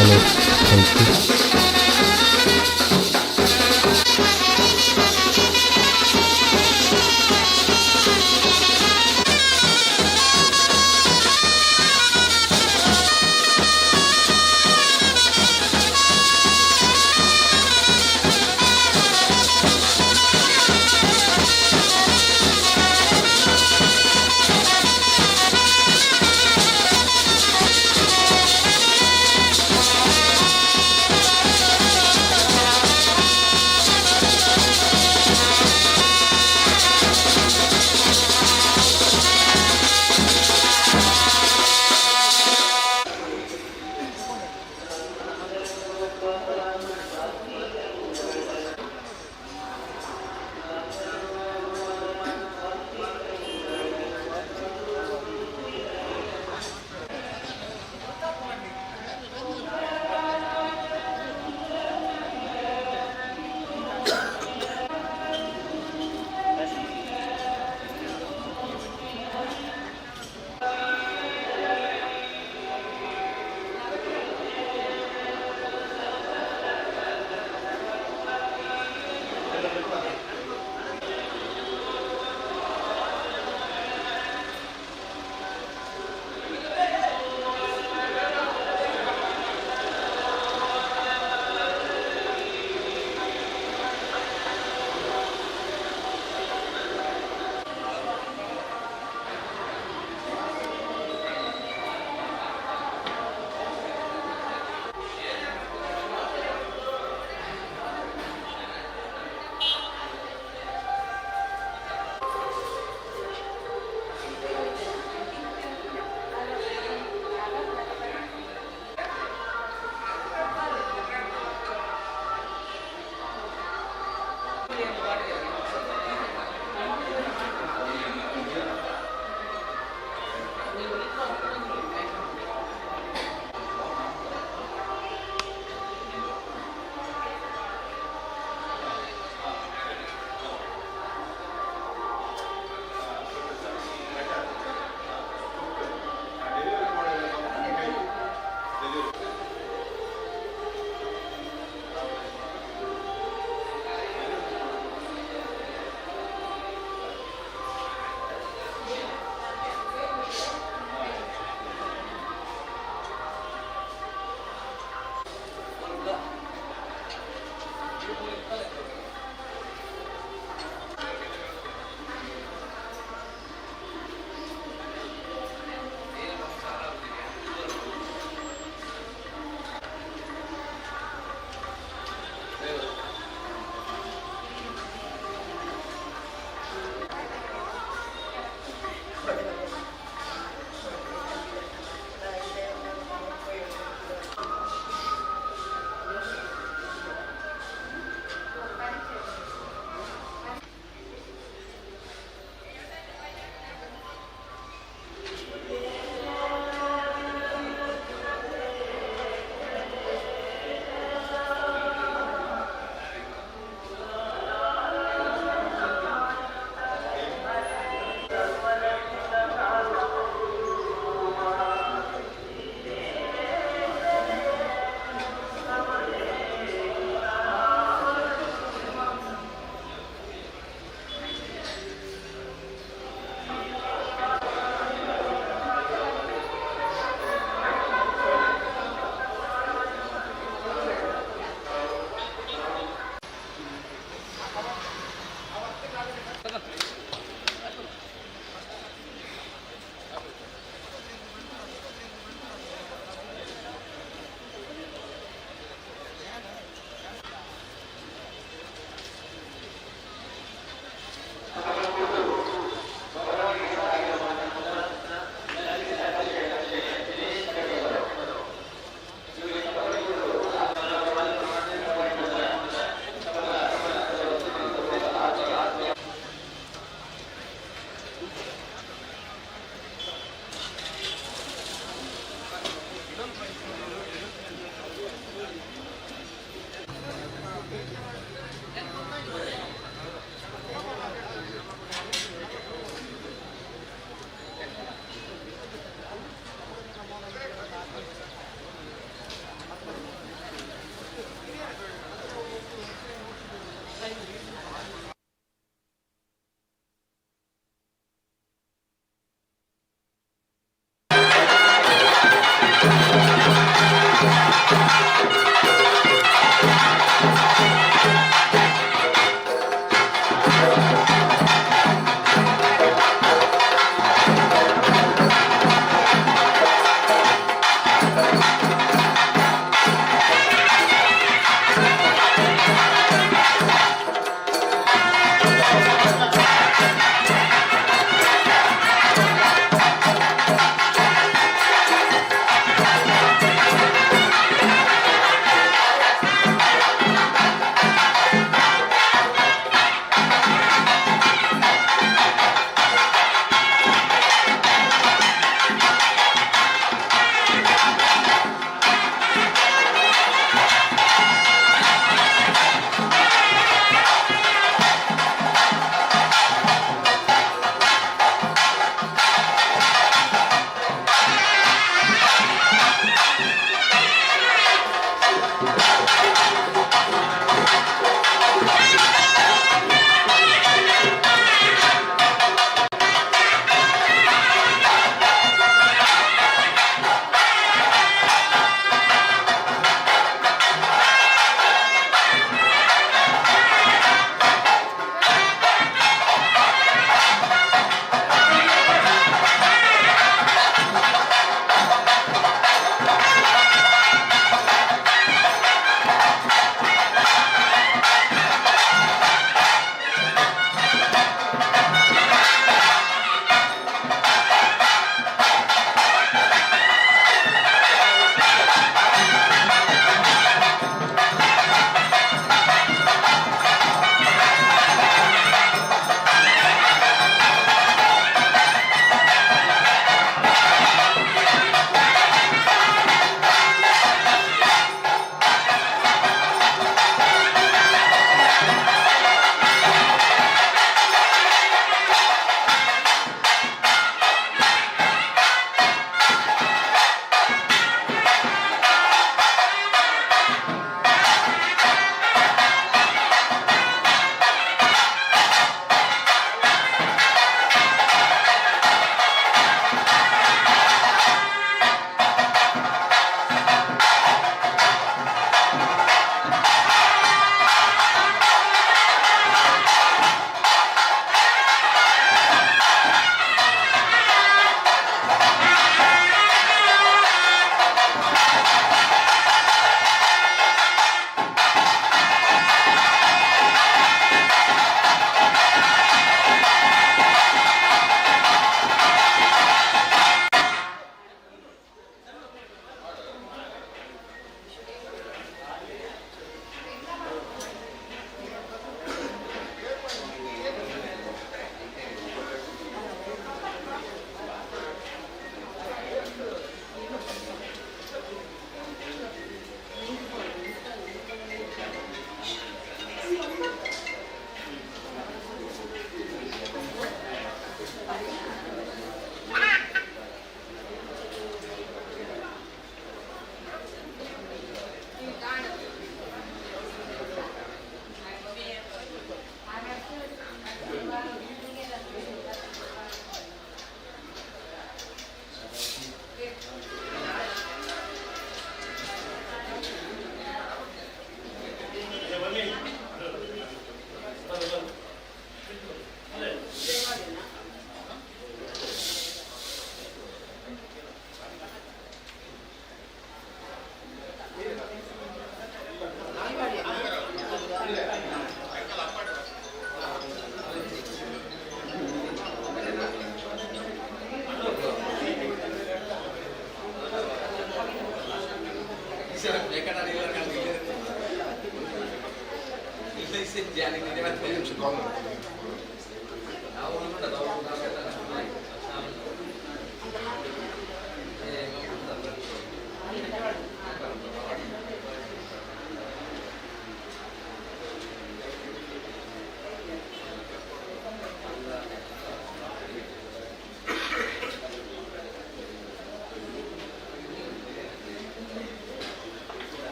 Colour ಐಟ್.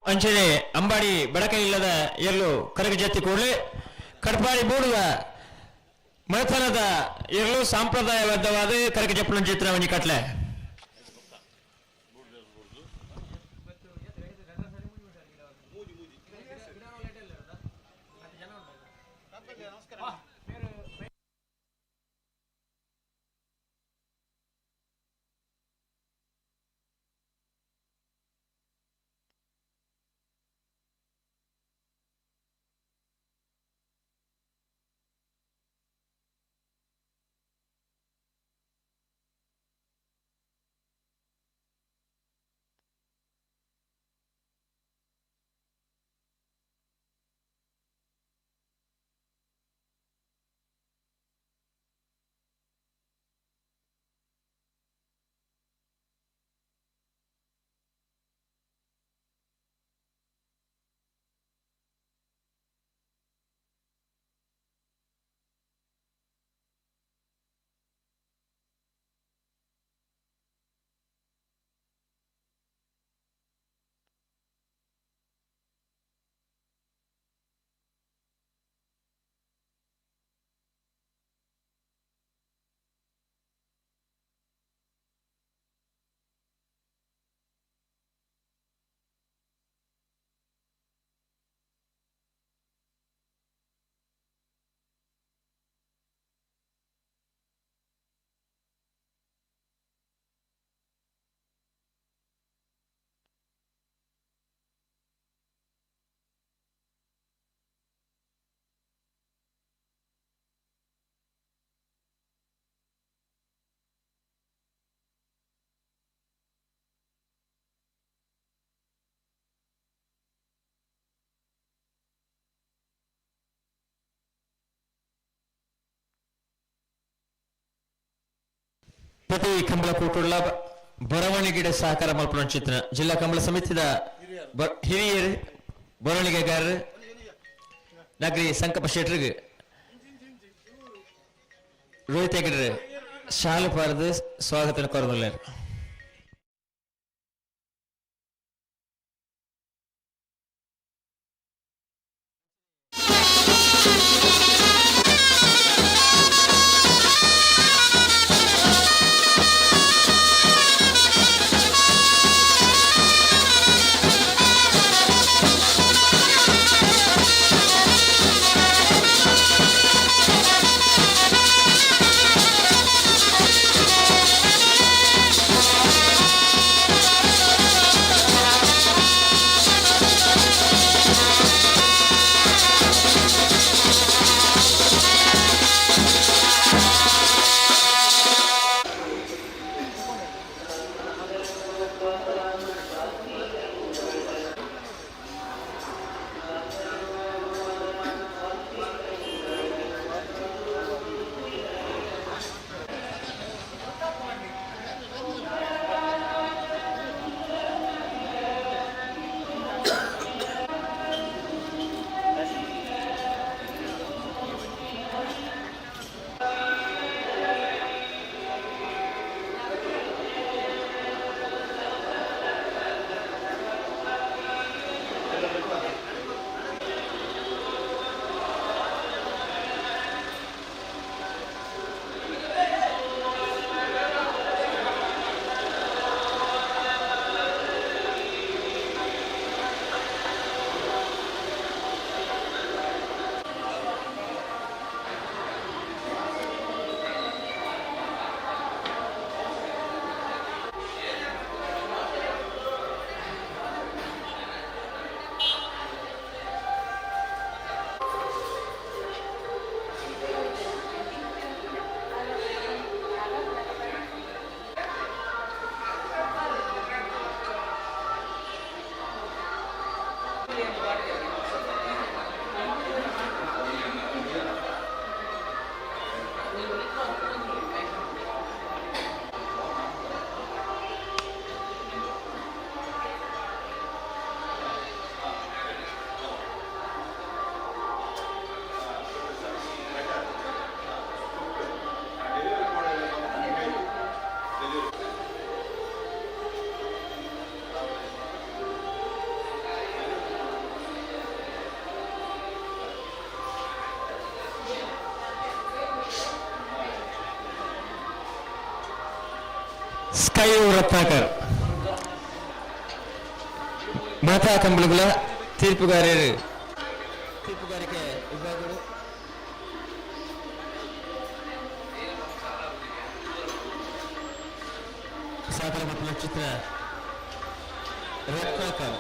ಅಂಚನೆ ಅಂಬಾಡಿ ಬಡಕ ಇಲ್ಲದ ಎಲ್ಲು ಕರಗ ಜತ್ತಿ ಕೂಡಲೇ ಕಡ್ಪಾಡಿ ಬೂಡುವ ಮನೆತನದ ಎಲ್ಲೂ ಸಾಂಪ್ರದಾಯಬದ್ಧವಾದ ಕರಗ ಜಪ್ಪನ ಚಿತ್ರ ಒಂಜಿ ಕಟ್ಲೆ. ಪ್ರತಿ ಕಂಬಳ ಕೂಟುಳ್ಳ ಬರವಣಿಗೆಡ ಸಹಕಾರ ಮಲ್ಪುನ ಚಿತ್ರ ಜಿಲ್ಲಾ ಕಂಬಳ ಸಮಿತಿದ ಹಿರಿಯರು ಬರವಣಿಗೆಗಾರರು ನಗರಿ ಸಂಕಪ್ಪ ಶೆಟ್ರಿಗೆ ರೋಹಿತ್ ಹೆಗಡ್ರೆ ಶಾಲು ಪಾರದು ಸ್ವಾಗತ ಕೋರದಲ್ಲೇರು. ಸ್ಕೈ ರತ್ನಾಕರ್ ಮಾತಾ ಕಂಬಳಗಳ ತೀರ್ಪುಗಾರರು ತೀರ್ಪುಗಾರಿಕೆ ವಿಭಾಗಗಳು. ಸಾಗರ ಮತ್ತು ಚಿತ್ರ ರತ್ನಾಕರ್.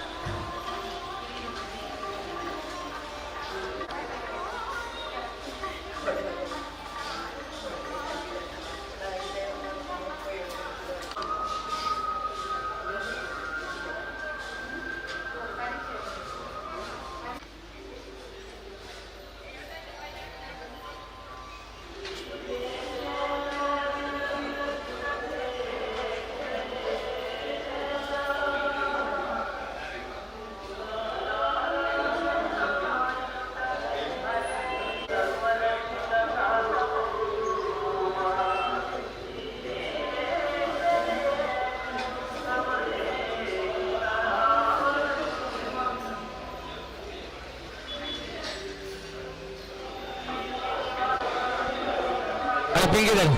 ಪಿಂಗಿದ್ದಾರೆ.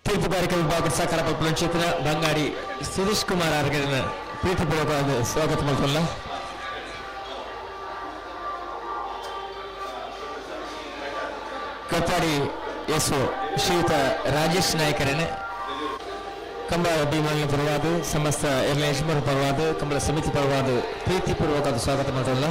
ತೀರ್ಪುಗಾರಿಕೆ ವಿಭಾಗದ ಸಹಕಾರ ಪಂಚಾಯತ್ನ ಬಂಗಾಡಿ ಸುರೇಶ್ ಕುಮಾರ್ ಅವರಿಗೆ ಪ್ರೀತಿಪೂರ್ವಕವಾದ ಸ್ವಾಗತ ಮಾಡ್ಕೊಳ್ಳ. ಕತ್ತಾಡಿ ಎಸ್ ಶ್ರೀಯುತ ರಾಜೇಶ್ ನಾಯಕರನ್ನ ಕಂಬಳ ಅಭಿಮಾನಿಗಳ ಪರವಾದ, ಸಮಸ್ತ ಎಲ್ಲ ಯಜಮಾನರ ಪರವಾದ, ಕಂಬಳ ಸಮಿತಿ ಪರವಾದ ಪ್ರೀತಿಪೂರ್ವಕವಾದ ಸ್ವಾಗತ ಮಾಡ್ಕೊಳ್ಳ.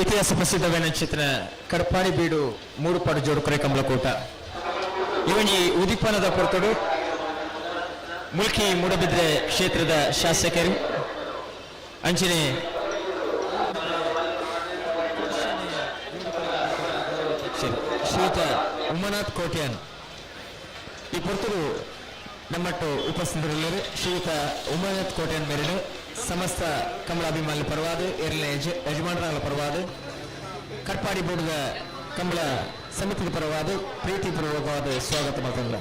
ಇತಿಹಾಸ ಪ್ರಸಿದ್ಧವಾದ ಚಿತ್ರ ಕಡಪಾಡಿ ಬೀಡು ಮೂಡುಪಾಡು ಜೋಡು ಕಮಲಕೋಟ ಇವನಿ ಉದಿಪನದ ಪೊರ್ತುಡು ಮುಲ್ಕಿ ಮೂಡಬಿದ್ರೆ ಕ್ಷೇತ್ರದ ಶಾಸಕರು ಅಂಚನೆ ಶ್ರೀಯುತ ಉಮನಾಥ್ ಕೋಟ್ಯಾನ್ ಈ ಪೊರ್ತುಡು ನಮ್ಮಟ್ಟು ಉಪಸ್ಥಿತರಿಲ್ಲರು. ಶ್ರೀಯುತ ಉಮಾನಾಥ್ ಕೋಟ್ಯಾನ್ ಮೇರೆಡು ಸಮಸ್ತ ಕಮಲಾಭಿಮಾನಿ ಪರವಾದ, ಎರಡನೇ ಯಜಮಾನರ ಪರವಾದ, ಕಟ್ಪಾಡಿ ಬೋರ್ಡ್ದ ಕಂಬಳ ಸಮಿತಿದ ಪರವಾದ ಪ್ರೀತಿಪೂರ್ವಕವಾದ ಸ್ವಾಗತ ಮಾಡ್ತಂದ್ರ.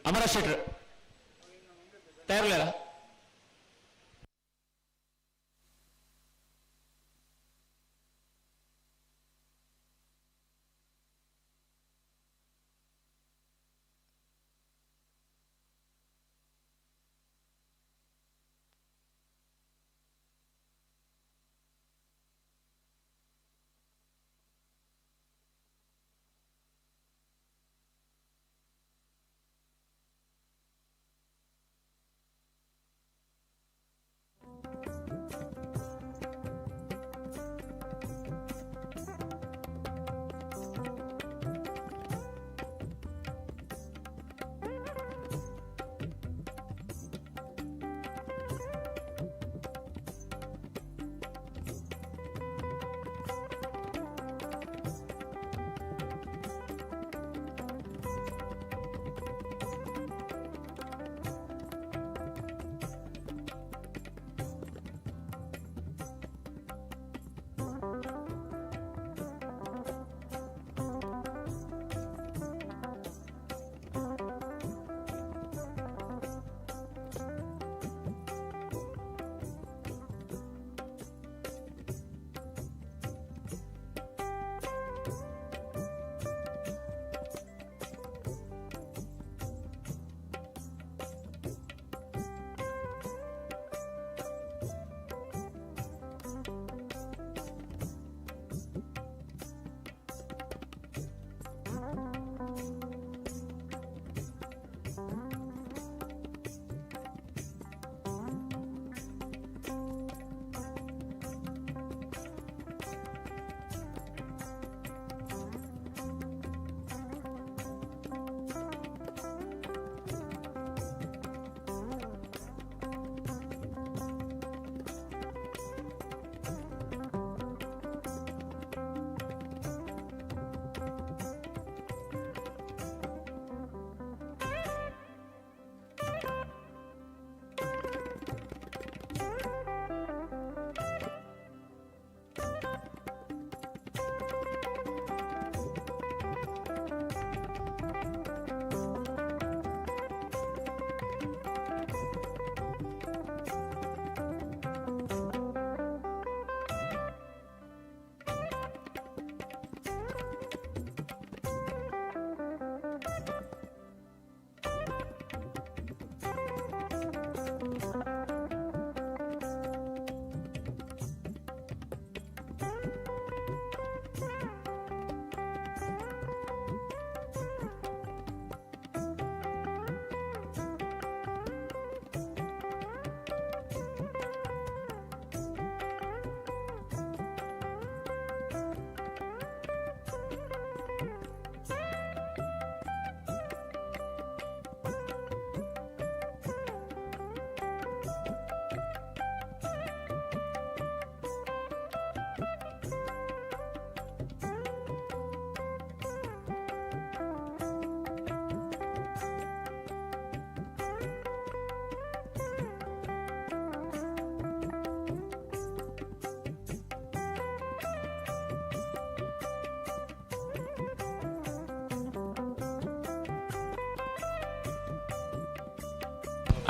ಅಮರ ಶೆಟ್ರು ತಯಾರಿಲ್ಲ.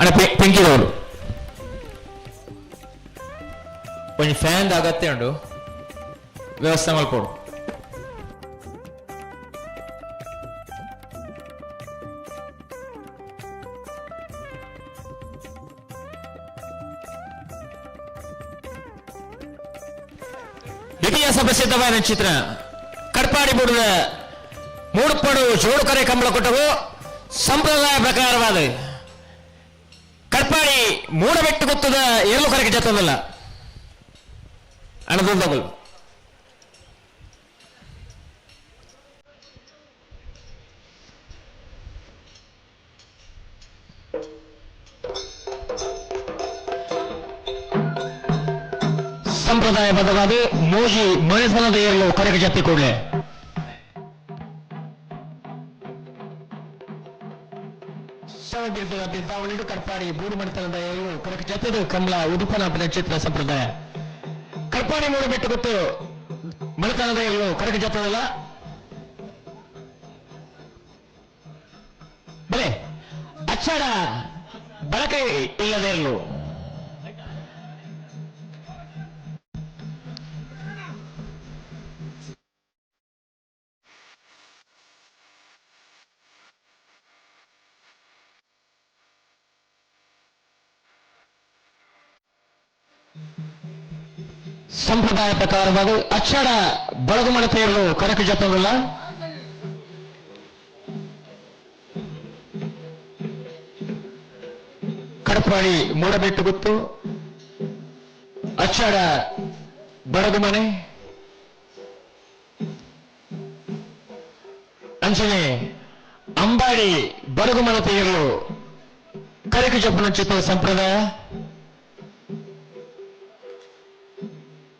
ಅಣ್ಣ ಪಿಂಕಿದವರು ಒಂಜಿ ಫ್ಯಾನ್ ಅಗತ್ಯ ಉಂಡು, ವ್ಯವಸ್ಥೆ ಮಲ್ಪೊಡು. ಇತಿಹಾಸ ಪ್ರಸಿದ್ಧವಾದ ಚಿತ್ರ ಕಡ್ಪಾಡಿ ಬುಡದ ಮೂಡುಪಡು ಜೋಡುಕರೆ ಕಂಬಳ ಕೊಟ್ಟವು ಸಂಪ್ರದಾಯ ಪ್ರಕಾರವಾದ ಕಡ್ಪಾಡಿ ಮೂಡಬೆಟ್ಟು ಗೊತ್ತದ ಏಳು ಕರೆಗೆ ಜತ್ತದಲ್ಲ ಅಣದೊಂದಗಳು. ಸಂಪ್ರದಾಯಬದ್ಧವಾದ ಮೋಜಿ ಮನೆತನದ ಏರಲು ಕರೆಗೆ ಜತ್ತಿ ಕೂಡಲೇ ಬಿದ್ದಾವಳಿಡು ಕಡ್ಪಾಡಿ ಬೂಡು ಮನೆತನದ ಏರಲು ಕರೆಗೆ ಜತ್ತದ ಕಮಲ ಉಡುಪನ ಚಿತ್ರ ಸಂಪ್ರದಾಯ. ಕಡ್ಪಾಡಿ ಮೂಡು ಬೆಟ್ಟು ಗೊತ್ತು ಮನೆತನದ ಏರಲು ಕರೆಗೆ ಜತ್ತದಲ್ಲ ಬಲೆ ಅಚ್ಚಡ ಬಳಕೆ ಇಲ್ಲದೆ ಇರಲು. ಸಂಪ್ರದಾಯ ಪ್ರಕಾರವಾದ ಅಚ್ಚಡ ಬಳಗು ಮಡತೆಯರು ಕರಕ ಜಪವಿಲ್ಲ. ಕಡಪಾಡಿ ಮೂಡಬೆಟ್ಟು ಗುತ್ತು ಅಚ್ಚಡ ಬಡಗು ಮನೆ ಅಂಚನೆ ಅಂಬಾಡಿ ಬಡಗು ಮನತೆಯರು ಕರಕ ಜಪ್ಪನ ಚಿತ್ರ ಸಂಪ್ರದಾಯ.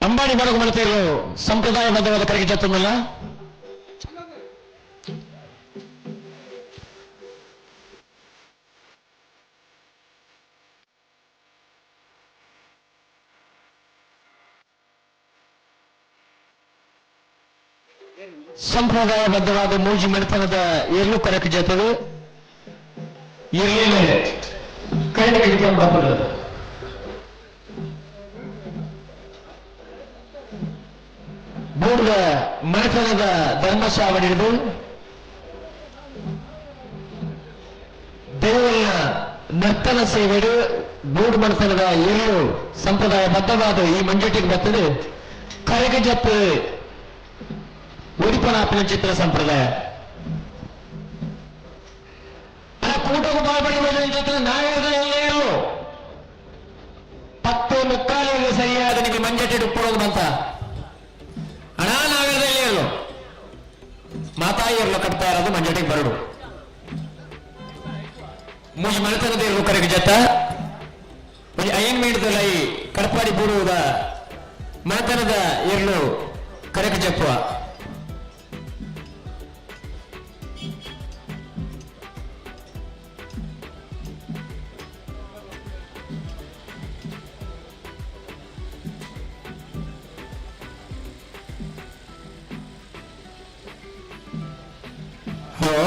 ಅಂಬಾಡಿ ಬಡಗು ಮನತೆಯರು ಸಂಪ್ರದಾಯಬದ್ಧವಾದ ಕರಕೆ ಜತ್ತನಲ್ಲ. ಸಂಪ್ರದಾಯಬದ್ಧವಾದ ಮೂಜಿ ಮನೆತನದ ಎರ್ಲು ಕರಕ ಜತದು ಎರ್ಲೇನೆ ಕರೆಗೆ ಬರ್ತದೆ. ಬೂರ್ದ ಮನೆತನದ ಧರ್ಮಶಾವಣಿದು ದೇವರ ನರ್ತನ ಸೇವೆಡು ಬೂಡು ಮನೆತನದ ಎರ್ಲು ಸಂಪ್ರದಾಯಬದ್ಧವಾದ ಈ ಮಂಜಟಿಗೆ ಬರ್ತದೆ ಕರಗ ಜಪ್ಪು ಉಡಿಪನಾಪಿನ ಚಿತ್ರ ಸಂಪ್ರದಾಯ. ಆ ಕೂಟకు ಬಾಳ್ಬಡಿ ನಾಯಕರು 10:45 ಸರಿಯಾದ ನಿಮಗೆ ಮಂಜಟಿ ಉಪ್ಪುಡೋದು ಬಂತ ಅಣ್ಣ. ನಾವೆಲ್ಲ ಇರಲು ಮಾತಾಯಿ ಇರಲು ಕಟ್ತಾ ಇರೋದು ಮಂಜಟಿಗೆ ಬರಡು ಮೂಜಿ ಮನೆತನದ ಇರಲು ಕರೆಗೆ ಜತ್ತ ಒಂಜಿ ಅಯ್ಯನ್ ಮೇಡದಲ್ಲ ಈ ಕಡಪಾಡಿ ಬೂಡುವುದ ಮನೆತನದ ಇರಲು ಕರೆಗೆ ಜಪ್ಪುವ. ಹಲೋ,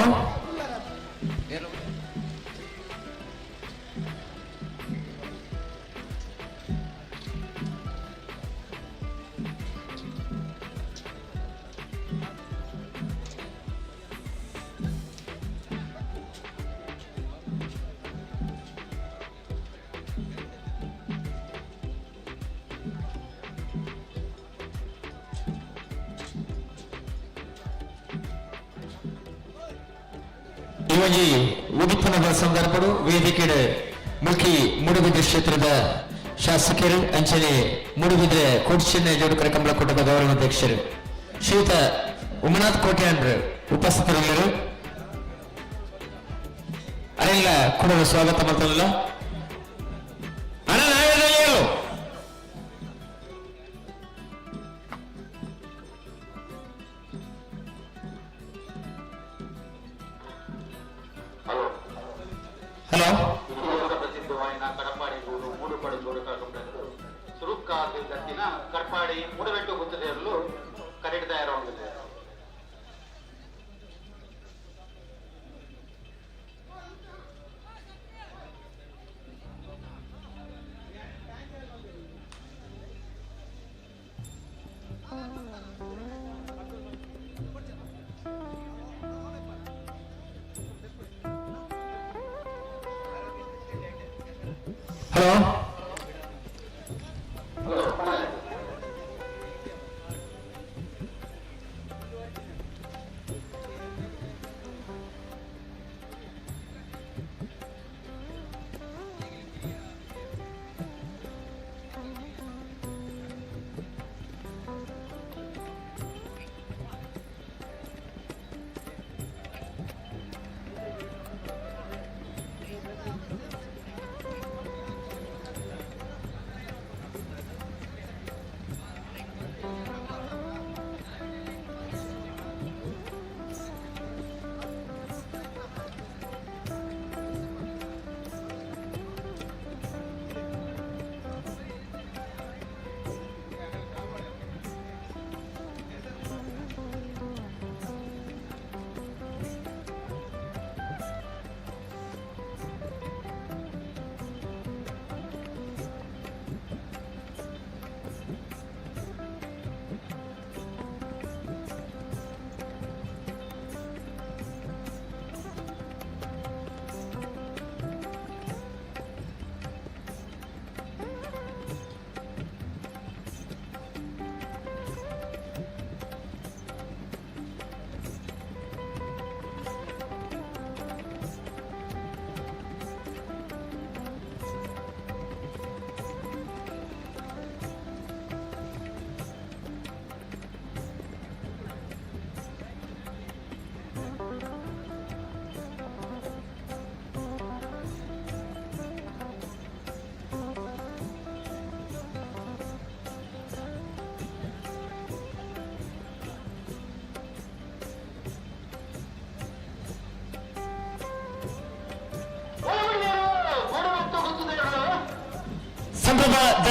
ಈ ಒಂಜಿ ಉದಿಪನದ ಸಂದರ್ಭಡು ವೇದಿಕೆಡ್ ಮುಲ್ಕಿ ಮೂಡುಬಿದ್ರೆ ಕ್ಷೇತ್ರದ ಶಾಸಕರು ಅಂಚನೆ ಮೂಡುಬಿದ್ರೆ ಕೋಟಿಚೆನ್ನೈ ಜೋಡುಕರ ಕಂಬಳಕೂಟದ ಗೌರವಾಧ್ಯಕ್ಷರು ಶ್ರೀಯುತ ಉಮನಾಥ್ ಕೋಟ್ಯಾನ್ರು ಉಪಸ್ಥಿತರಿದ್ದರು. ಅರೆಲ್ಲ ಕೂಡ ಸ್ವಾಗತ ಮಾಡ್ತಾರಲ್ಲ. ಅಣ್ಣ ನಾವೆಲ್ಲ ಹೇಳು. ಹಲೋ. ಹಲೋ. ಇತಿಹಾಸ ಪ್ರಸಿದ್ಧವಾಯಿನ ಕಡಪಾಡಿ ಗೂಡು ಮೂಡುಪಡು ಜೋಡುಕ ಕಂಬಳದ್ದು ಸುರುಕ್ಕಾದ ದತ್ತಿನ ಕಡ್ಪಾಡಿ ಮೂಡಬೆಟ್ಟು ಗುತ್ತದೇರಲು ಕರೆಡ್ ತಯಾರಾಗಿದೆ.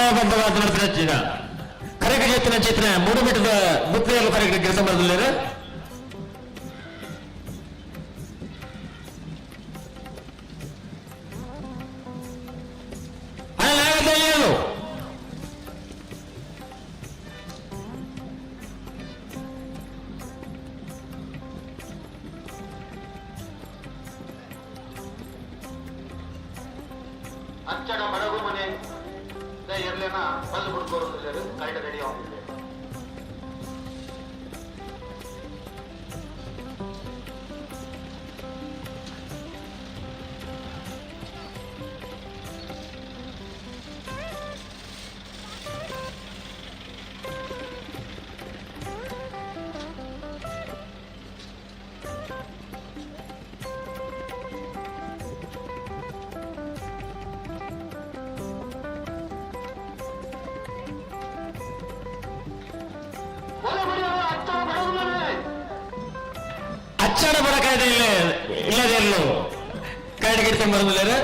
ಸಂಪ್ರದಾಯಬದ್ಧವಾದ ನಡೆಸಿದ ಕರಗ ಜೇತನ ಚೇತನ ಮೂಡುಬೆಟ್ಟದ ಗುತ್ತಿಗೆಯಲ್ಲಿ ಕರಗ ಕೆಲಸ ಮಾಡಲಿಲ್ಲ. ಅಚ್ಚಡ ಬಡಗು ಮನೆ ಎರ್ಲೆನ ಬಲ್ಲು ಹುಡ್ಕೋರು ಕರೆಕ್ಟ್ ರೆಡಿ ಆಗಿದೆ. ಅಚ್ಚಡ ಬಡಕಾಯ್ದೆ ಇಲ್ಲ ಇಲ್ಲದೆ ಇಲ್ಲೋ ಕರಡಿ ಗಿಡ್ಕೊಂಡು ಬರೋದಿಲ್ಲ.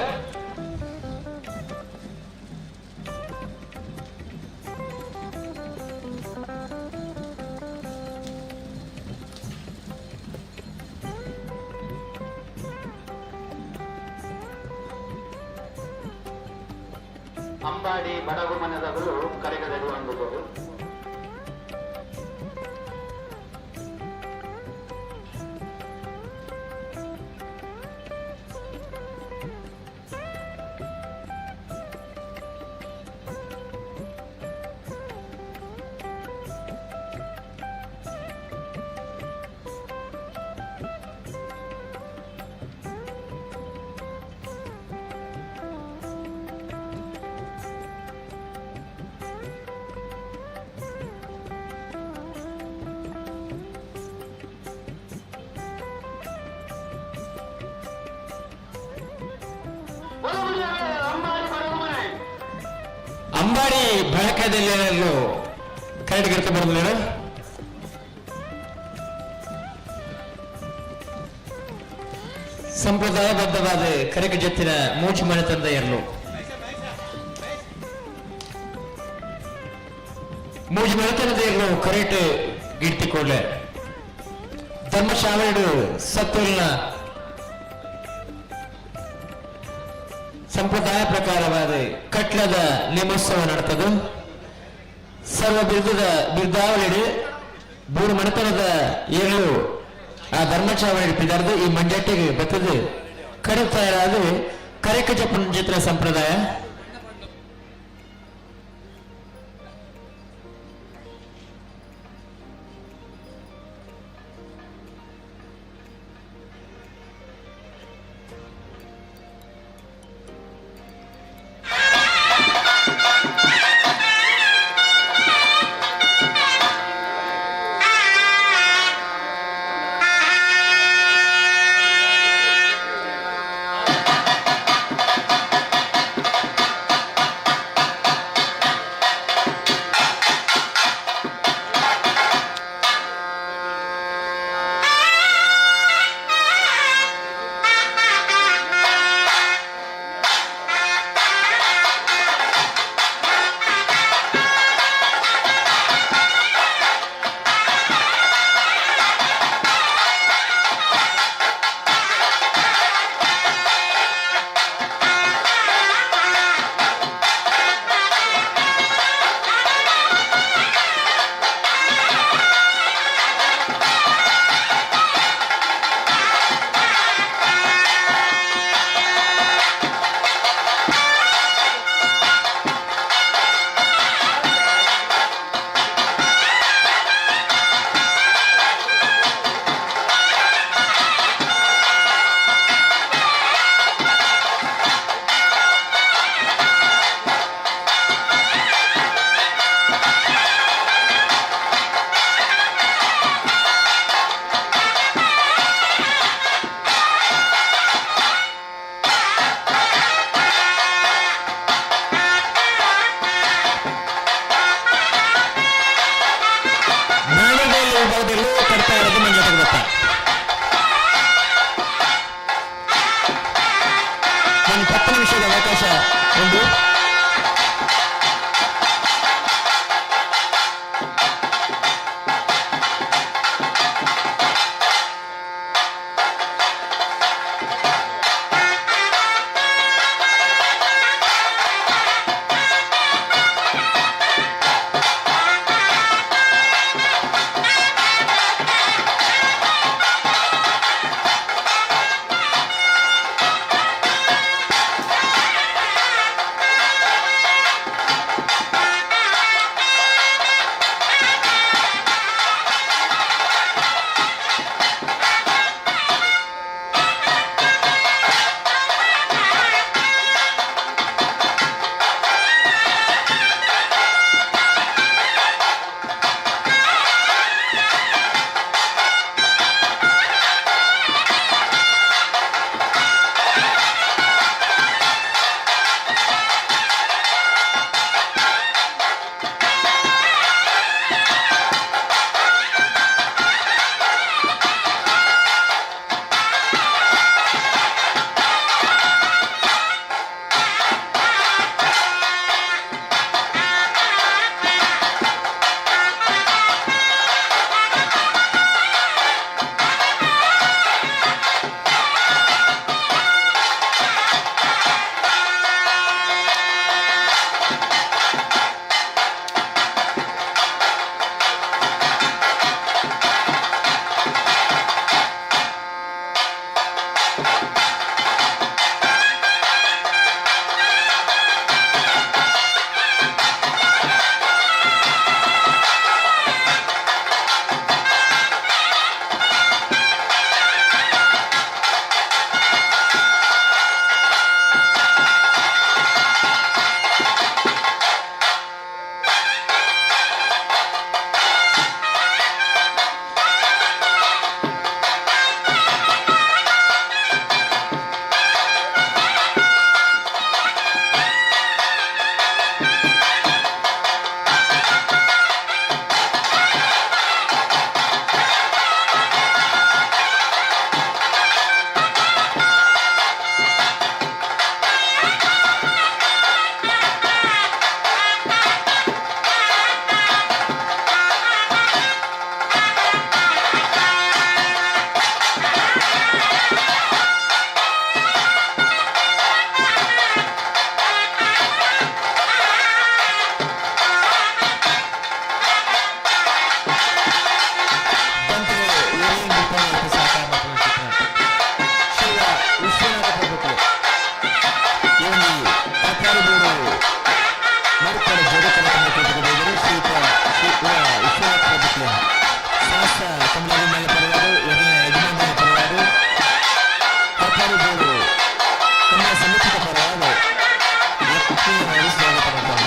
ಅಂಬಾಡಿ ಬಡಗು ಮನೆದವರು ಕರೆಗದೆಡು ಅಂದುವರು. ಅಂಬಾಡಿ ಬಳಕದಲ್ಲಿ ಕರಡಿ ಗಿಡ್ಕೊಂಡು ಬರೋದಿಲ್ಲ. ಸಂಪ್ರದಾಯಬದ್ಧವಾದ ಕರಗ ಜತ್ತಿನ ಮೂಚಿ ಮನೆ ತಂದ ಎರಲು ಮೂಜಿ ಮನೆತನದ ಎರಲು ಕರೆಕ್ಟ್ ಗಿಡ್ತಿ ಕೂಡಲೇ ಧರ್ಮಶಾಲೆಡು ಸತ್ತೂರಿನ ಸಂಪ್ರದಾಯ ಪ್ರಕಾರವಾದ ಕಟ್ಲದ ನೇಮೋತ್ಸವ ನಡೆತದು. ಸರ್ವ ಬಿರುದದ ಬಿರುದಾವಳಿಡು ಬೂರು ಮನೆತನದ ಏಳು ಆ ಧರ್ಮಚಾವಳಿ ಪಿದಾರ್ದು ಈ ಮಂಜಟ್ಟಿಗೆ ಬತ್ತದು ಕಡೆ ತಯಾರಾದ ಕರೆಕ ಜಪ್ಪನ ಸಂಪ್ರದಾಯ. ವಿಭಾಗದಲ್ಲೂ ಕಟ್ತಾ ಇರೋದು ಮಂಜಾಟಕ್ಕೆ ಗೊತ್ತ. ಒಂದು 10 ನಿಮಿಷದ ಅವಕಾಶ ಉಂಟು. ಕಂಬಳ ಶ್ರೀಯುತ ವಿಶ್ವನಾಥ ಪ್ರಭುತ್ವ ಸಮಸ್ತ ಕಂಬಳಾಭಿಮಾನ ಪರವಾದ ಎರಡನೇ ಯಜಮಾನರ ಪರವಾದ ಕಟ್ಪಾಡಿ ಬೋರ್ಡು ಕನ್ನಡ ಸಮಿತಿಯ ಪರವಾದ ಲಕ್ಷ್ಮೀ ಸ್ವಾಗತ ಮಾಡ್ತಾರೆ.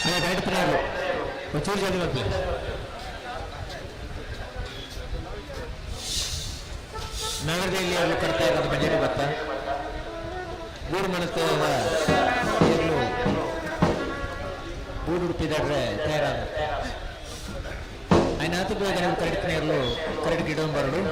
ಅದೇ ಕರೆಕ್ಟ್ ಪ್ಲೇಯರು ಒಂಚೂರು ಜಲ್ದಿ ಬರ್ತೀವಿ. ನಗರದಲ್ಲಿ ಎಲ್ಲೂ ಕಟ್ತಾ ಇರೋದು ಬಂಜೇರಿ ಭತ್ತ. ಗೂಡು ಮನೆತನದ ಎಲ್ಲೂ ಗೂಡು ಉಡುಪಿದಾಡ್ರೆ ತಯಾರಾದ ఆయన ಬೇಗ ನೀವು ಕರೆಕ್ಟ್ ಇರಲು ಕರೆಕ್ಟ್ ಗಿಡ ಬರಲು.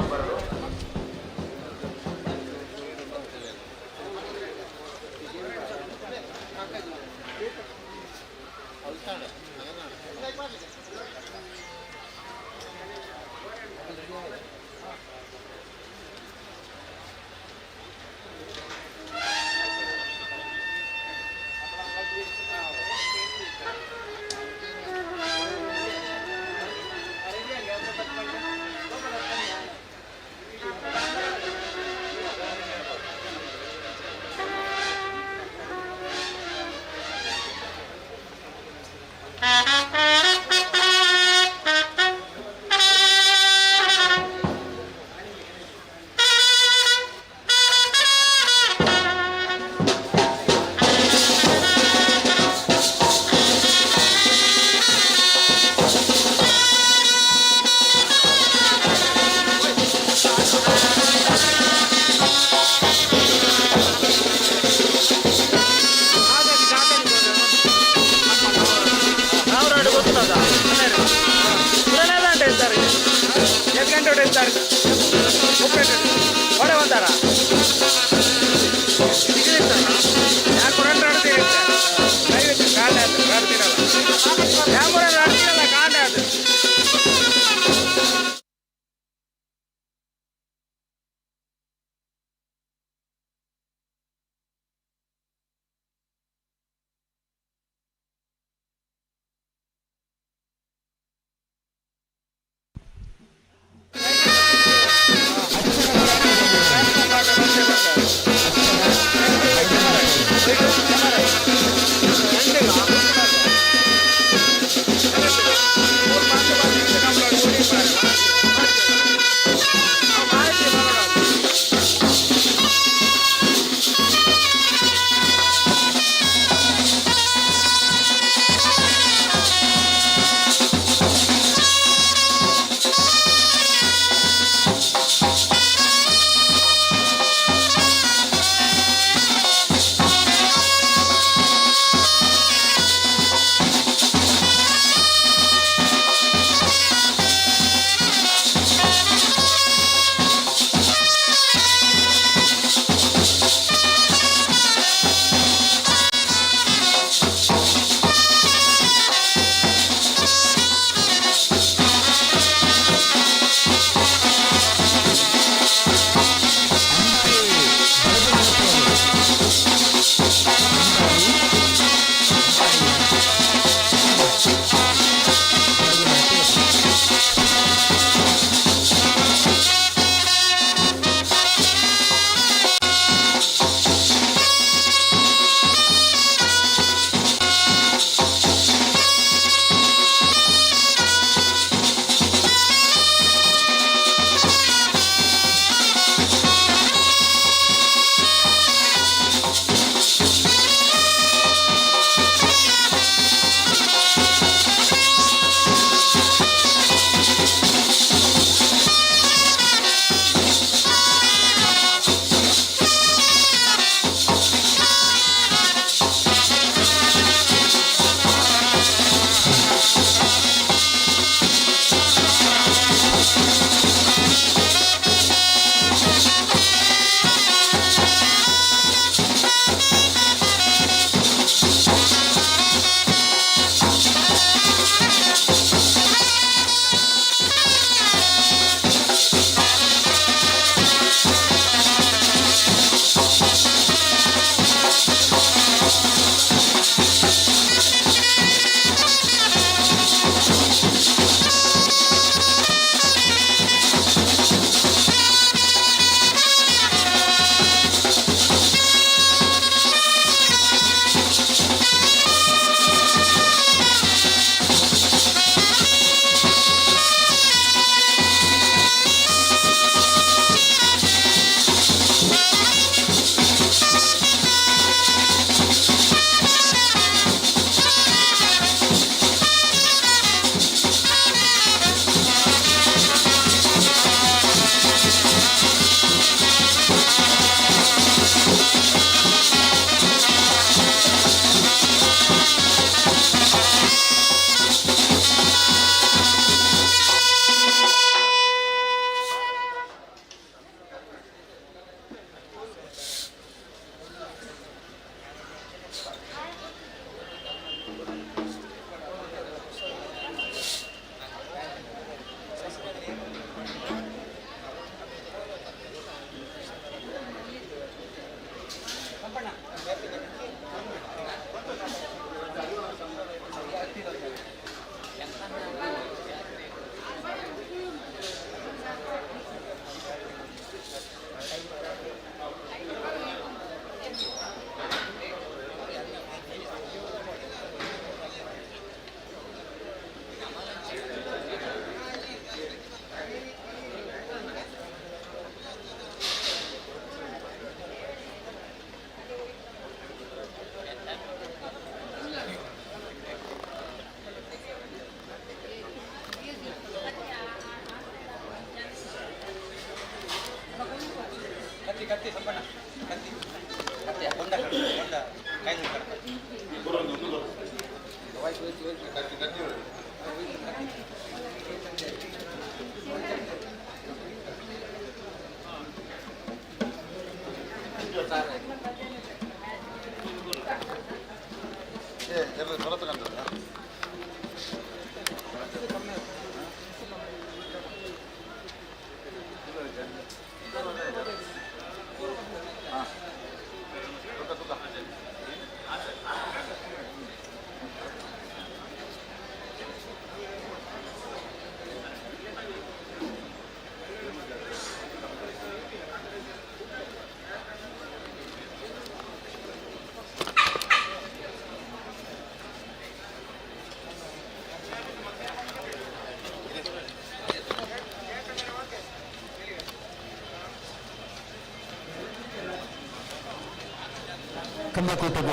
ಕಂಬಕೂಟದ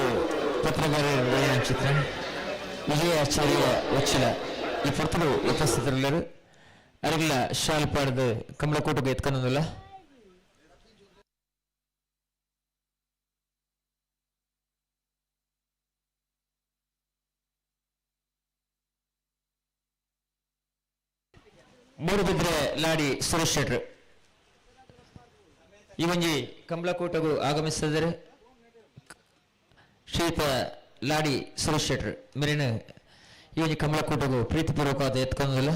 ಪತ್ರಗಾರರ ಚಿತ್ರ ವಿಜಯಾಚಾರ್ಯ ವಚ್ಚಿಲ ಈ ಪೊರ್ತುಡು ಉಪಸ್ಥಿತರುಳ್ಳರು ಅರಿಗಿಲ್ಲ ಶಾಲ್ ಪಾಡ್ದು ಕಮಲಕೋಟೆಗೆ ಎತ್ಕೊಂಡಲ್ಲ. ಮೂಡುಬಿದ್ರೆ ಲಾಡಿ ಸುರೇಶ್ ಶೆಟ್ರು ಈ ಒಂಜಿ ಕಮಲಕೋಟೆಗೂ ಆಗಮಿಸಿದರೆ ಶ್ರೀಯುತ ಲಾಡಿ ಸುರೇಶ್ ಶೆಟ್ರು ಮೇರಿನ ಈ ಒಂಜಿ ಕಮಲಕೋಟೆಗೂ ಪ್ರೀತಿಪೂರ್ವಕವಾದ ಎತ್ಕೊಂಡಲ್ಲ.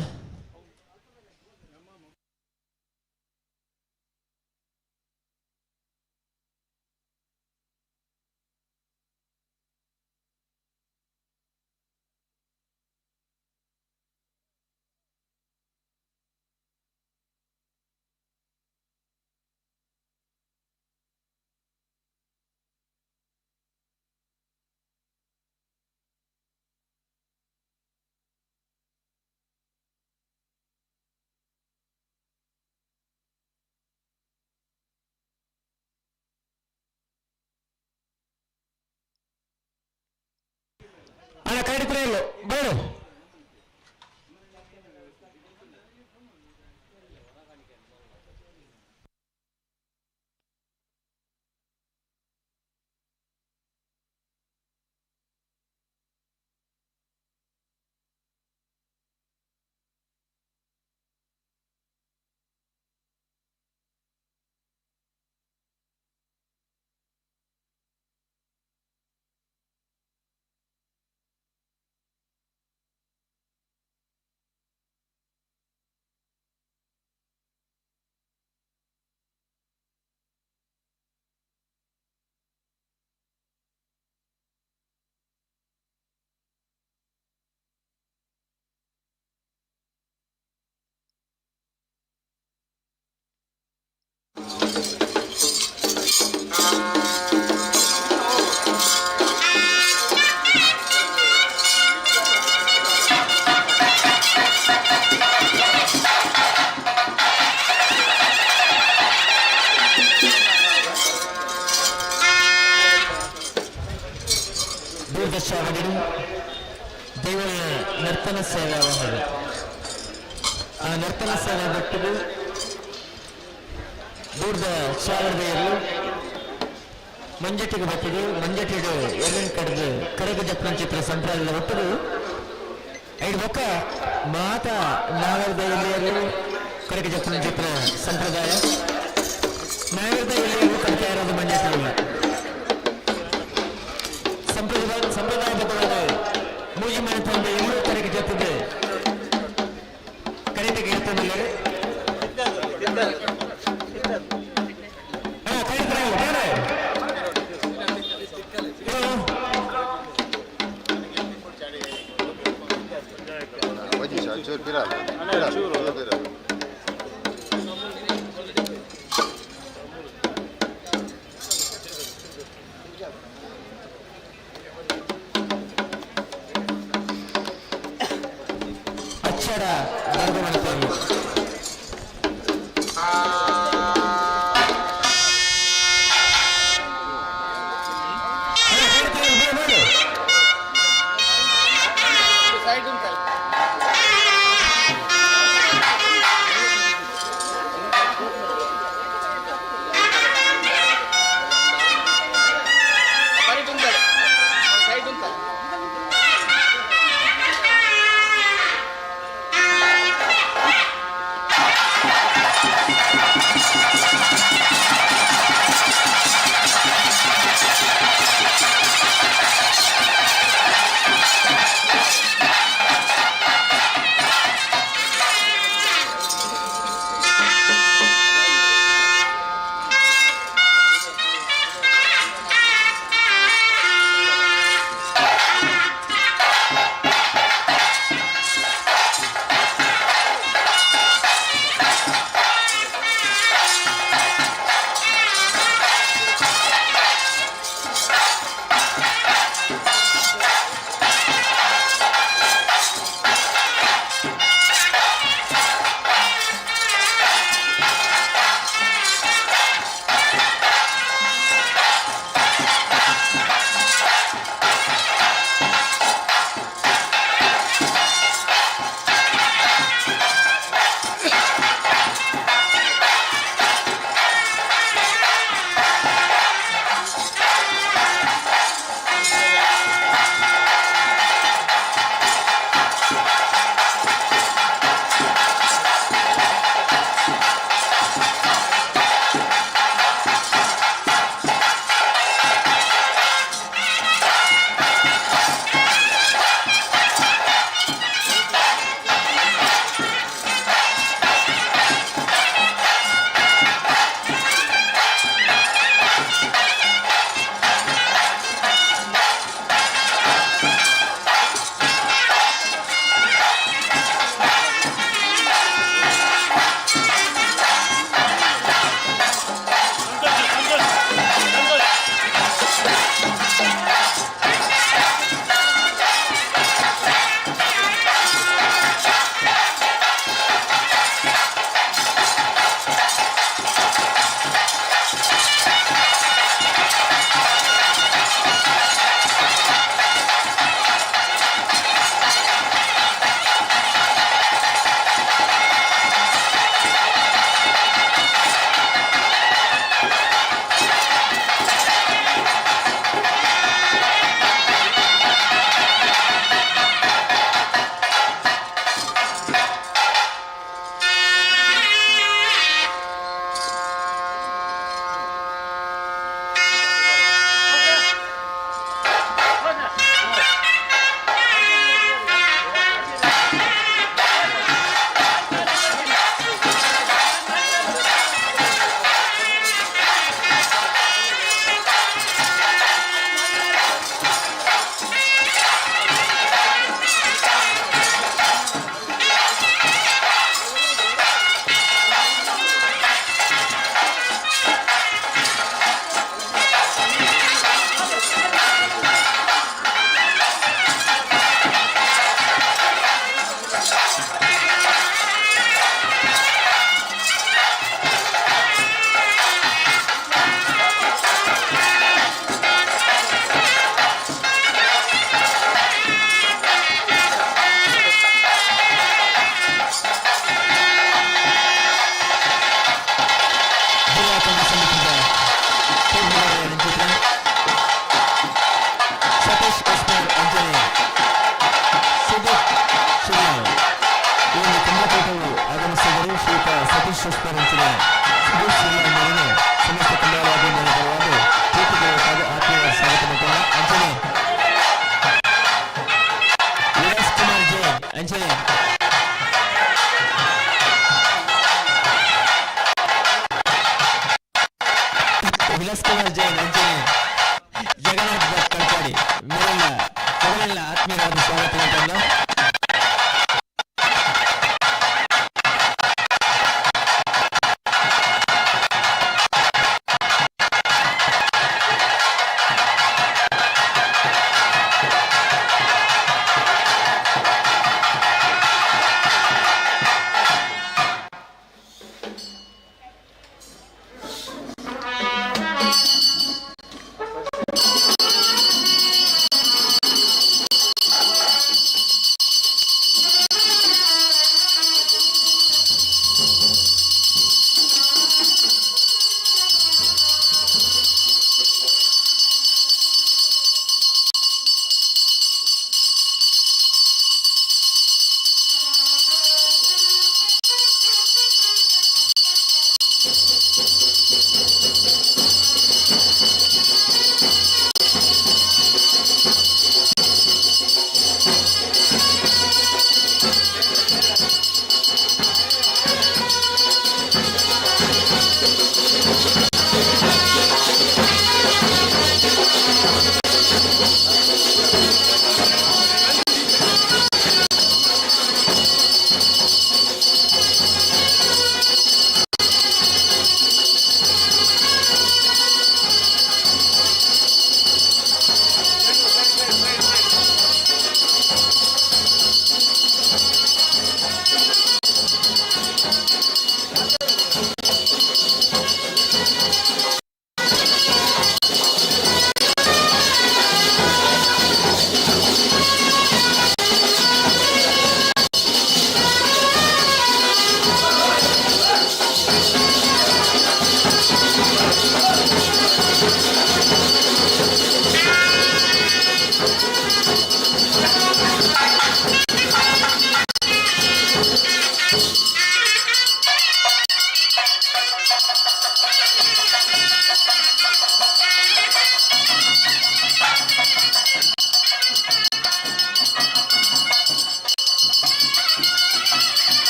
ಅಣ್ಣ ಕೈ ಇಲ್ಲ ಬೇಡ. ದೂರದರ್ಶಾವಳಿ ದೇವರ ನರ್ತನ ಸೇವೆ ಅವನದು. ಆ ನರ್ತನ ಸೇವೆ ಬಿಟ್ಟು ದೂರದ ಚಾವಡಿಯಲ್ಲಿ ಮಂಜಟ್ಟಿಗೆ ಬತ್ತಿದು ಮಂಜಟ್ಟಿಡು ಎರಡನೇ ಕಡೆದು ಕರಗ ಜಪ್ಪನ ಚಿತ್ರ ಸಂಪ್ರದಾಯದ ಒಟ್ಟುದು ಐದು ಬೊಕ್ಕ ಮಾತಾ ನಾಗರದ ಎಲ್ಲಿಯರು ಕರಗ ಜಪ್ಪನ ಚಿತ್ರ ಸಂಪ್ರದಾಯ ನಾಗರದ ಎಲ್ಲಿಯರು ಕಲಿತಾ ಇರೋದು ಮಂಜಟ್ಟಿಲ್ಲ. ಸಂಪ್ರದಾಯಬದ್ಧವಾದ ಮೂಜಿ ಮನೆ ತಂದೆ ಎಲ್ಲೂ ಕರೆಗೆ ಜೊತೆಗೆ ಕರೆಟಿಗೆ ಇರ್ತದಿಲ್ಲ. ಅಚ್ಚರ ಬರೆದು ಮಾಡ್ತಾರೆ. ಅಂಚನೆ ಸುದೇಶ್ ಮೇರೆಗೆ ಸಮಸ್ತ ಕಂದಾಯ ಪರವಾಗಿ ಪ್ರೀತಿಪೂರ್ವಕವಾದ ಆತ್ಮೀಯ ಸ್ವಾಗತ ಮಾಡ್ಕೊಳ್ಳೋಣ. ಅಂಚನೆ ವಿಲಾಸ್ ಕುಮಾರ್ ಜೈನ್ ಅಂಚನೆ ವಿಲಾಸ್ ಕುಮಾರ್ ಜೈನ್ ಅಂಚನೆ ಜಗನ್ನಾಥ್ ಭಟ್ ಕಡ್ಪಾಡಿ ಮೇರೆಲ್ಲ ಮೊದಲೆಲ್ಲ ಆತ್ಮೀಯವಾದ ಸ್ವಾಗತ ಮಾಡ್ಕೊಳ್ಳೋಣ.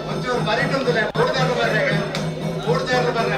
ಒಂಚೂರು ಬರೀಟುಂದಿಲ್ಲ ಮೂಡ್ದೇರ್ಲು ಬರ್ರೆ ಮೂಡ್ದೇರ್ಲು ಬರ್ರೆ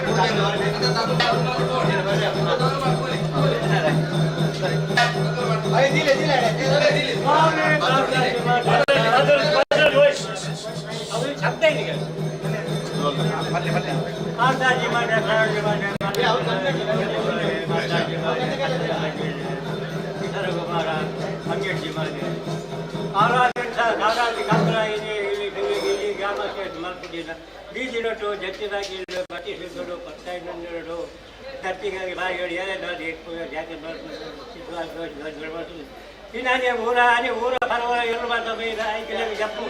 ಬೀಜಿನೊಟ್ಟು ಜತ್ತಿದಾಗಿ ಬಟ್ಟಿ ಸಿದ್ದೋಡು ಪತ್ತಾಯಿನೊಂದೆರಡು ದತ್ತಿಗಾಗಿ ಬಾಯಿಗಳು ಏನೇನು ಜಾತಿ ಇನ್ನಾಗೆ ಊರ ಆನೆ ಊರ ಪರವರ ಎರಡು ಮಾತ ಬೈದ ಐಕಿಲ ಜಪ್ಪು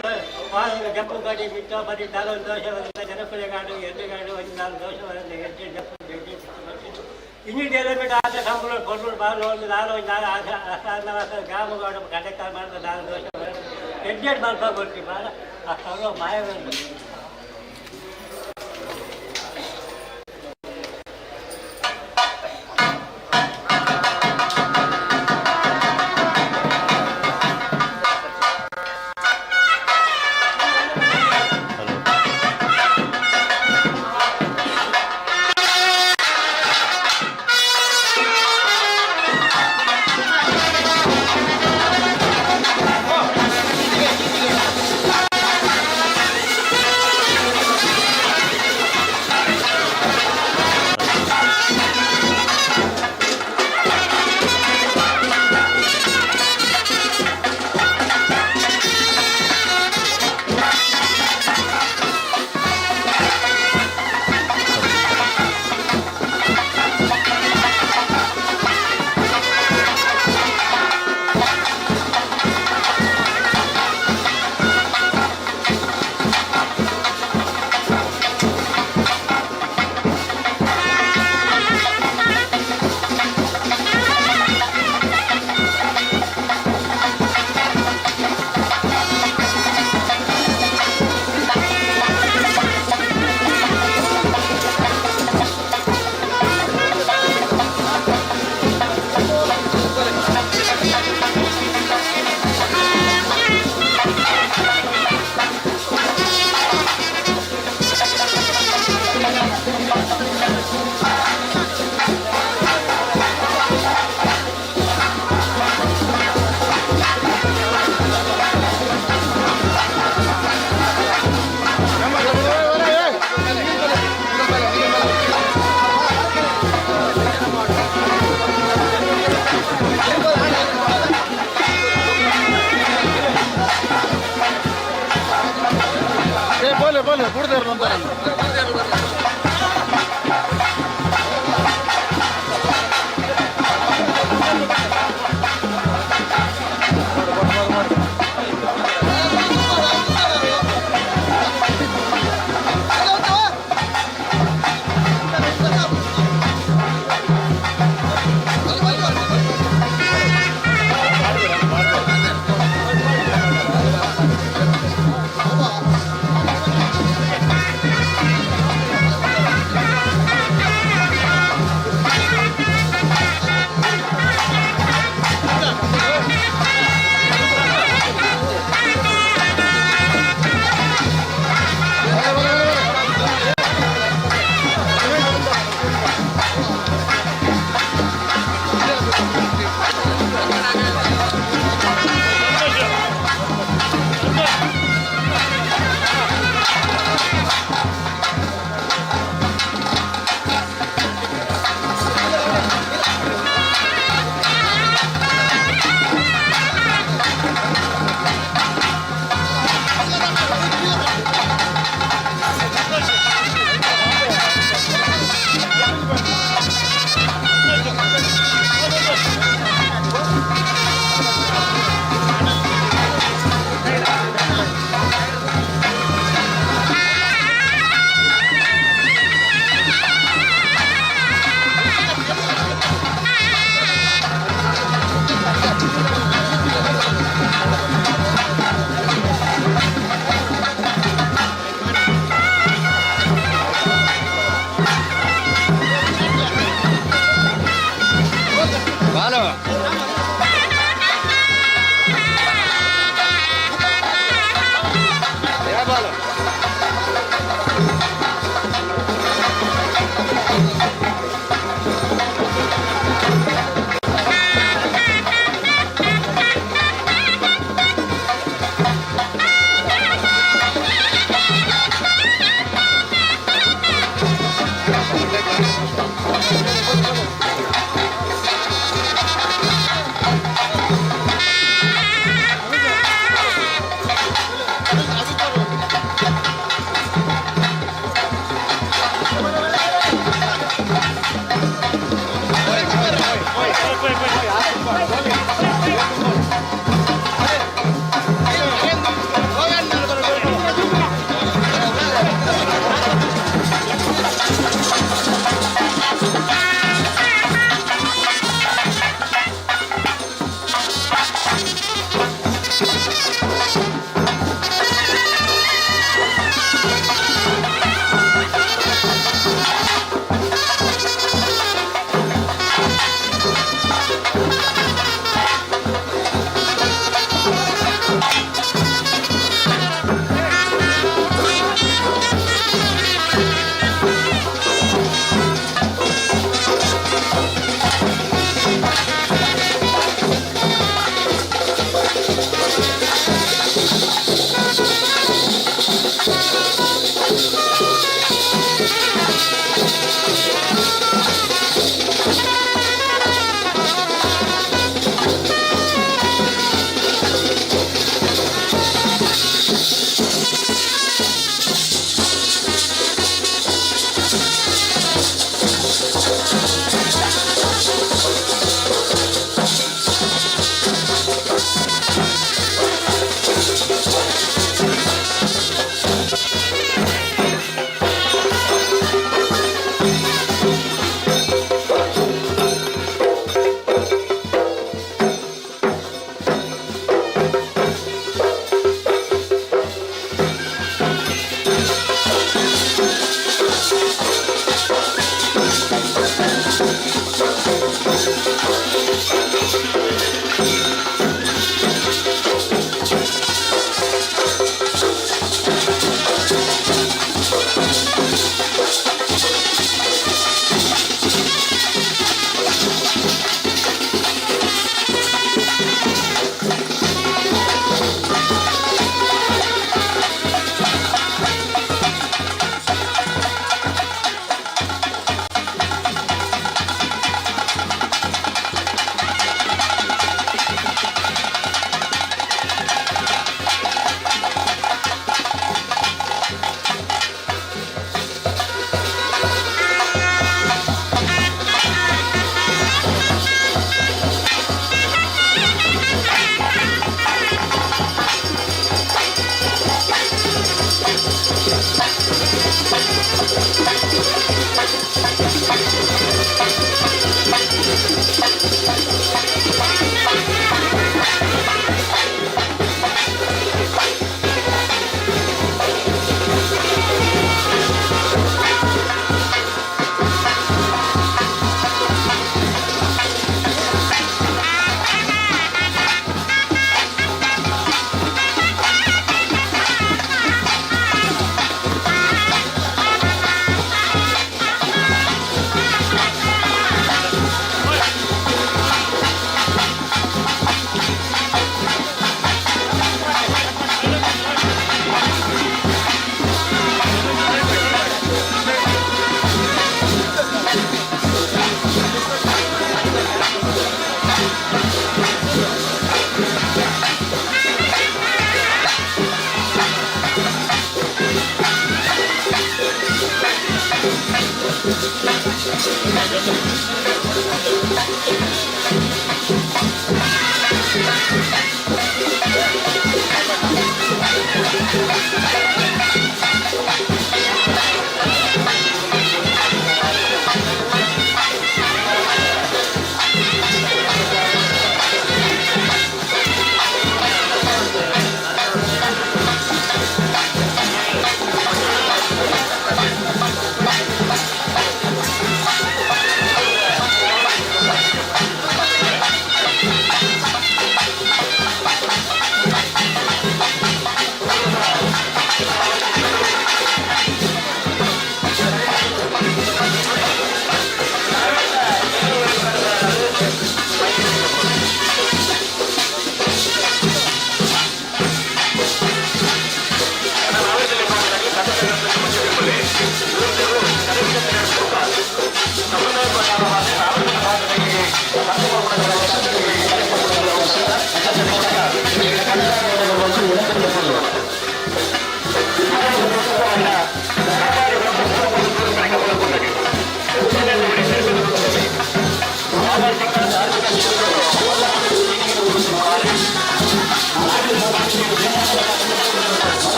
ಜಪ್ಪು ಗಾಡಿ ಬಿಟ್ಟ ಬರೀ ನಾಲ್ಕು ದೋಷ ಬರುತ್ತೆ ಜನಪದ ಗಾಡು ಎದ್ದು ಗಾಡು ಒಂದು ನಾಲ್ಕು ದೋಷ ಬರುತ್ತೆ ಎದ್ದು ಜಪ್ಪು ಜಡ್ಡಿ ಇನ್ನಿದೆಲ್ಲ ಬಿಟ್ಟು ಆತ ಕಂಬಳು ಕೊಡ್ಲು ಬಾಲು ಒಂದು ನಾಲ್ಕು ಒಂದು ನಾಲ್ಕು ಆಸ ಗಾಮಗಾಡು ಕಡೆಕಾಲ ಮಾಡಿದ ನಾಲ್ಕು ದೋಷ ಬರುತ್ತೆ ಎಡ್ಡೆಡ್ ಮಲ್ಪ ಕೊಡ್ತೀವಿ ಬಾಲ ಆ ಸರ್ವ ಮಾಯ ಬಂದು. ಬಲೆ ಬಲೆ ಬುಡ್ದೇರ್ಲು ಅಂತಾರೆ.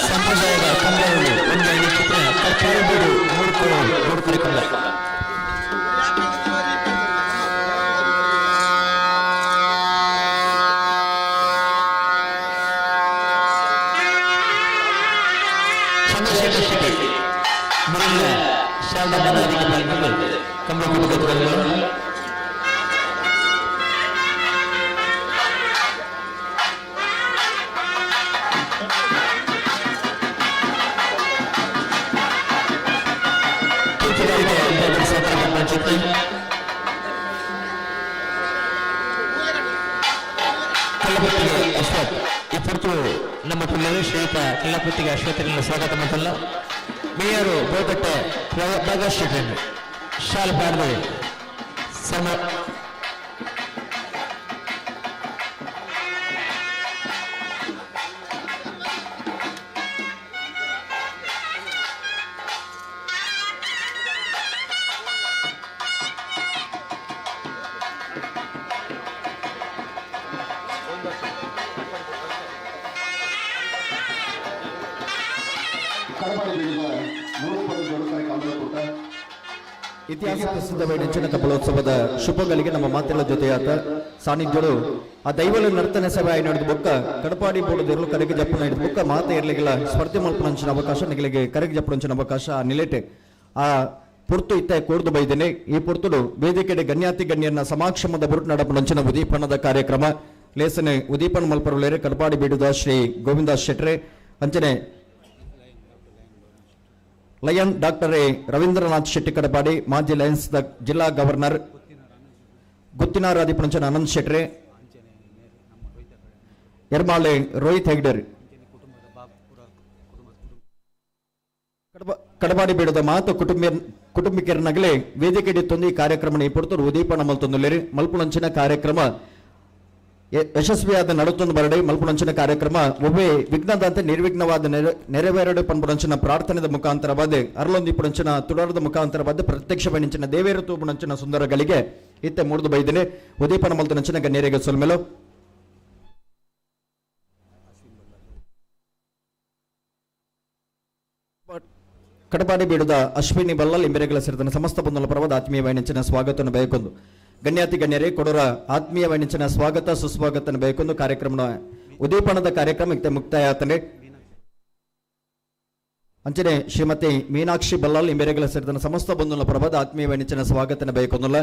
ಸಂಪ್ರದಾಯದ ಕಂಬಗಳು ಒಂದು ಚಿತ್ರ ಕರ್ಕಾರಬೀಡು ಮೂಡುಕೋಡು ಮೂಡುಕರಿಕಲ್ಲ. ಚಂದ್ರಶೇಖರ್ ಶೆಟ್ಟಿ ಮುರಳಿಯ ಶಾರದಾ ಮನಾದಿಗೆ ಪಾಲ್ಗೊಂಡು ಕಂಬಳ ಕುಟುಂಬದವರು. ಕಲ್ಲಪತ್ತಿಗೆ ಅಶ್ವಥ್ ಈ ಪುರ್ತು ನಮ್ಮ ಪಿಲ್ಲರು ಶ್ರೀಯುತ ಕಲ್ಲಪತ್ತಿಗೆ ಅಶ್ವಥರನ್ನು ಸ್ವಾಗತ ಮಾಡ್ತಲ್ಲ. ಮೇಯರು ಬೋಗಟ್ಟೆ ಭಾಗಶ್ರೀ ಶಾಲ್ ಪಾಡ್ದೆ ಸಮ ಕಡಪಾಡಿ ಬೀಳಿದ ಮೂರುಪಡು ಜೋಡುಕರೆ ಕಂಬಳಕೂಟ. ಇತಿಹಾಸ ಪ್ರಸಿದ್ಧವಾದ ನೆಚ್ಚಿನ ಕಪಲೋತ್ಸವದ ಶುಭಗಳಿಗೆ ನಮ್ಮ ಮಾತೆಲ್ಲ ಜೊತೆಯಾತ ಸಾನ್ನಿಧ್ಯರು ಆ ದೈವಲ ನರ್ತನ ಸೇವೆ ಆಯಿ ನಡೆದ ಬೊಕ್ಕ ಕಡಪಾಡಿ ಬೋರ್ಡ್ ಕರೆಗೆ ಜಪ್ಪನ ಹಿಡಿದ ಬೊಕ್ಕ ಮಾತೆ ಇರ್ಲಿಗಿಲ್ಲ ಸ್ಪರ್ಧೆ ಮಲ್ಪನಂಚಿನ ಅವಕಾಶ ನಿಗಲಿಗೆ ಕರೆಗೆ ಜಪ್ಪನಂಚಿನ ಅವಕಾಶ ಆ ನಿಲೆಟೆ ಆ ಪುರ್ತು ಇತ್ತ ಕೋರ್ದು ಬೈದೇನೆ. ಈ ಪುರ್ತುಡು ವೇದಿಕೆಡೆ ಗಣ್ಯಾತಿ ಗಣ್ಯರನ್ನ ಸಮಾಕ್ಷಮದ ಬುರುಟ್ ನಡಪನಂಚಿನ ಉದೀಪನದ ಕಾರ್ಯಕ್ರಮ ಲೇಸನೆ ಉದೀಪನ ಮಲ್ಪರುಲೇರೆ ಕಡಪಾಡಿ ಬೀಡುದ ಶ್ರೀ ಗೋವಿಂದ ಶೆಟ್ರೆ ಅಂಚನೆ Lion doctor A Ravindranath Shetty Kadapadi, ಮಾಜಿ ಲಯನ್ಸ್ the ಜಿಲ್ಲಾ ಗವರ್ನರ್ ಗುತ್ತಿನಾರಾದಿ ಪಂಚನ ಆನಂದ್ ಶೆಟ್ರೆ, ಎರ್ಮಾಳೆ ರೋಹಿತ್ ಹೆಗ್ಡರ್, ಕಡಪಾಡಿ ಬೀಡದ ಮಾತು ಕುಟುಂಬ ಕುಟುಂಬಿಕರನಗಲೇ ವೇದಿಕೆ ತೊಂದು ಈ ಕಾರ್ಯಕ್ರಮ ಪೊರ್ತರು ಉದೀಪನ ಮಲ್ತೊಂದುಲ್ಲೆರ್ ಮಲ್ಪುನಂಚಿನ ಕಾರ್ಯಕ್ರಮ ಯಶಸ್ವಿಯಾದ ನಡತೊಂದು ಬರಡೆ ಮಲ್ಪುನಂಚಿನ ಕಾರ್ಯಕ್ರಮ ಒಬ್ಬೇ ವಿಘ್ನದಂತೆ ನಿರ್ವಿಘ್ನವಾದ ನೆರವೇರಡು ಪನ್ಪುನಂಚಿನ ಪ್ರಾರ್ಥನೆದ ಮುಖಾಂತರವಾದ ಅರಳೊಂದಿಪ್ಪುನಂಚಿನ ತುಡರದ ಮುಖಾಂತರವಾದ ಪ್ರತ್ಯಕ್ಷ ಪಣಿಂಚಿನ ದೇವೇರ ತೂಪುನಂಚಿನ ಸುಂದರಗಳಿಗೆ ಇತ್ತೆ ಮೂಡ್ದು ಬೈದಿನಿ ಉದೀಪನ ಮಲ್ತುನಂಚಿನ ಗಣ್ಯರಿಗೆ ಸೊಲ್ಮೆಲು. ಕಟಪಾಡಿ ಬೀಡುದ ಅಶ್ವಿನಿ ಬಲ್ಲಲ್ ಇಂಬೆರೆಗಳ ಸೇರಿದ ಸಮಸ್ತ ಬಂಧುಗಳ ಪರವಾದ ಆತ್ಮೀಯ ವೈಣಿಂಚಿನ ಸ್ವಾಗತವನ್ನು ಬಯಕೊಂದು ಗಣ್ಯಾತಿ ಗಣ್ಯರೇ ಕೊಡೋರ ಆತ್ಮೀಯ ವೈಣಿಂಚಿನ ಸ್ವಾಗತ ಸುಸ್ವಾಗತನ ಬಯಕೊಂದು ಕಾರ್ಯಕ್ರಮ ಉದೀಪನದ ಕಾರ್ಯಕ್ರಮ ಇತ್ತೆ ಮುಕ್ತಾಯ ಆತನೆ. ಅಂಚನೆ ಶ್ರೀಮತಿ ಮೀನಾಕ್ಷಿ ಬಲ್ಲಾಲ್ ಇಂಬೆರೆಗಳ ಸೇರಿದ ಸಮಸ್ತ ಬಂಧುಗಳ ಪರವಾದ ಆತ್ಮೀಯ ವೈಣಿಂಚಿನ ಸ್ವಾಗತನ ಬಯಕೊಂದುಲ್ಲ.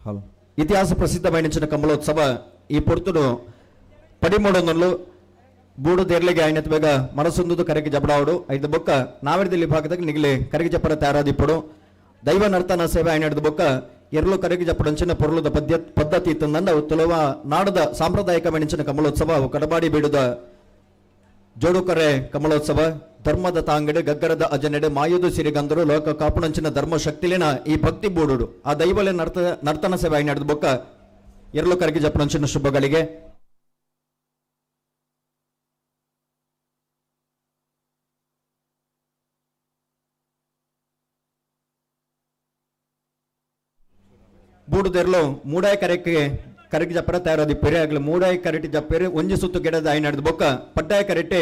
ಹಲೋ. ಇತಿಹಾಸ ಪ್ರಸಿದ್ಧ ವೈಣಿಂಚಿನ ಕಂಬಳೋತ್ಸವ ಈ ಪೊರ್ತುಡು ಪಡಿಮೂಡೊಂದೊಂದು ಬೂಡು ದೇರ್ಲಿಗೆ ಆಯ್ನತ್ ಬೇಗ ಮನಸ್ಸೊಂದು ಕರೆಗೆ ಜಬಡಾವಡು ಐದು ಬೊಕ್ಕ ನಾವೆರದಲ್ಲಿ ಭಾಗದಾಗ ನಿಗಲಿ ಕರೆಗೆ ಜಪ್ಪರ ತಯಾರಾದಿಪ್ಪಡು ದೈವ ನರ್ತನ ಸೇವೆ ಆಯ್ನಡ್ದು ಬೊಕ್ಕ ಎರ್ಲು ಕರೆಗೆ ಜಪ್ಪಡಂಚಿನ ಪೊರ್ಲುದ ಪದ್ಧತಿ ಇತ್ತಂದಂಡ ತುಳುವ ನಾಡದ ಸಾಂಪ್ರದಾಯಿಕ ಮೆಣಚಿನ ಕಮಲೋತ್ಸವ ಅವು ಕಡಬಾಡಿ ಬೀಡುದ ಜೋಡುಕರೆ ಕಮಲೋತ್ಸವ ಧರ್ಮದ ತಾಂಗಡೆ ಗಗ್ಗರದ ಅಜನೆಡೆ ಮಾಯುದು ಸಿರಿಗಂದರು ಲೋಕ ಕಾಪುಣಂಚಿನ ಧರ್ಮ ಶಕ್ತಿಲಿನ ಈ ಭಕ್ತಿ ಬೂಡುಡು ಆ ದೈವಲೆ ನರ್ತನ ಸೇವೆ ಆಯ್ನಡ್ದು ಬೊಕ್ಕ ಎರ್ಲು ಕರೆಗೆ ಜಪ್ಪಡಂಚಿನ ಶುಭಗಳಿಗೆ. ಬೂಡುದೆರ್ಲು ಮೂಡಾಯ ಕರೆಕ್ಕೆ ಕರೆಗೆ ಜಪ್ಪರ ತಯಾರಾದಿ ಆಗಲಿ ಮೂಡಾಯ ಕರೆಟಿ ಜಪ್ಪೇರು ಒಂಜಿ ಸುತ್ತು ಗಿಡದ ಆಯ್ನಾಡ್ದು ಬೊಕ್ಕ ಪಡ್ಡಾಯ ಕರೆಟೆ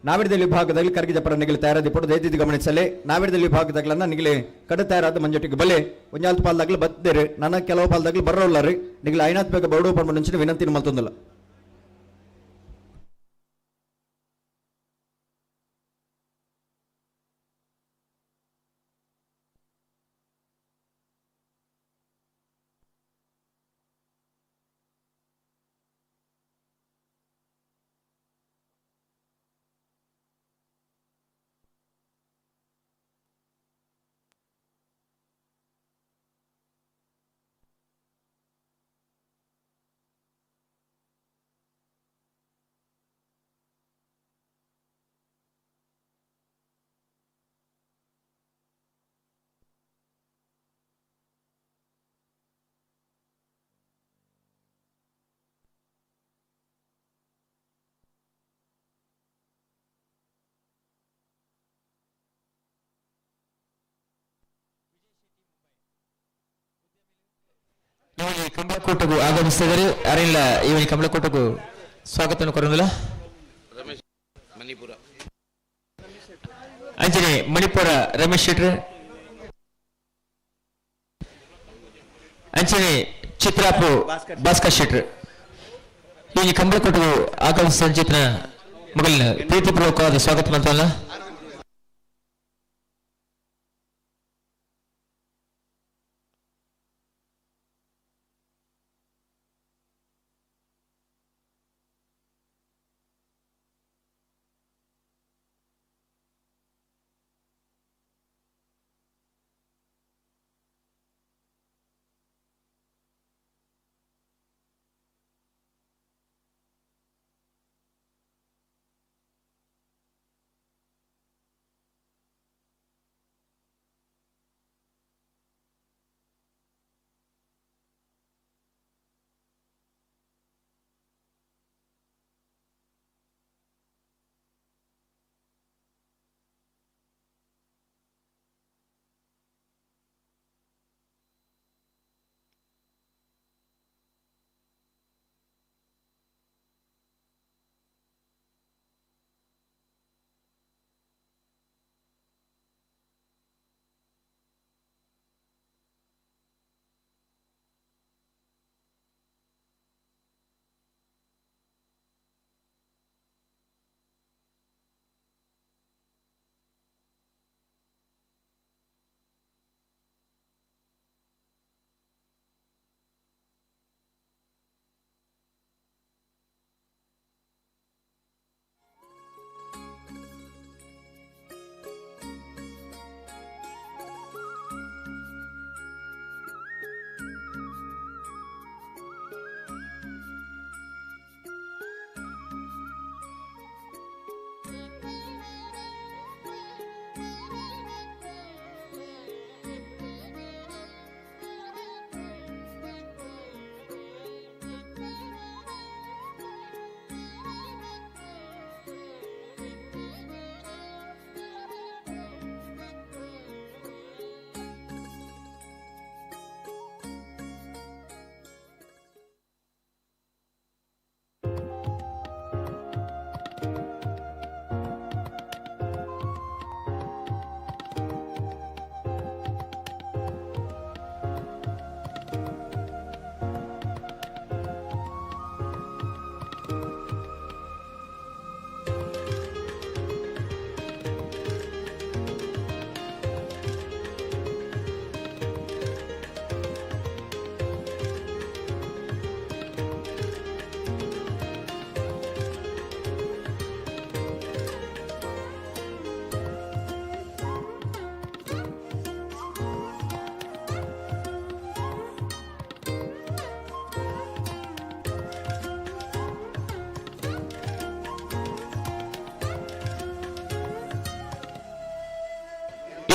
ನಾವಿಡದಲ್ಲಿ ಭಾಗದಲ್ಲಿ ಕರಗಿ ಜಪ್ಪರ ನಿಗಲಿ ತಯಾರಾದಿ ಪೊಡು ದಯದಿದ್ದು ಗಮನಿಸಲಿ ನಾವಿಡದಲ್ಲಿ ಭಾಗದಾಗಲನ್ನ ನಿಗಲಿ ಕಡೆ ತಯಾರಾದ ಮಂಜೊಟ್ಟಿಗೆ ಬಲೆ ಒಂಜಾಲ್ತು ಪಾಲ್ದಾಗ್ಲಿ ಬತ್ತೇರಿ ನನ್ನ ಕೆಲವು ಪಾಲ್ದಾಗ್ಲಿ ಬರೋಲ್ಲರಿ ನಿಗಲಿ ಐನಾತ್ ಬೇಗ ಬೌಡು ಪಂಚಿನ ವಿನಂತಿ ಮಲ್ತೊಂದಿಲ್ಲ. ಈ ಕಂಬಳಕೋಟಗೂ ಆಗಮಿಸಿದರೆ ಯಾರಿಲ್ಲ ಈ ಕಂಬಳಕೋಟಗೂ ಸ್ವಾಗತವನ್ನು ಕೊರಂಗಿಲ್ಲ. ರಮೇಶ್ ಮಣಿಪುರ ಅಂಜನೆ ಮಣಿಪುರ ರಮೇಶ್ ಶೆಟ್ರ್, ಅಂಚನೆ ಚಿತ್ರಾಪು ಭಾಸ್ಕರ್ ಶೆಟ್ರ್ ಈ ಕಂಬಳಕೋಟಗೂ ಆಗಮಿಸಿದ ಸಂಚಿತನ ಮೊದಲಿನ ಪ್ರೀತಿಪೂರ್ವಕವಾದ ಸ್ವಾಗತ ಮಾಡ್ತಾರಲ್ಲ.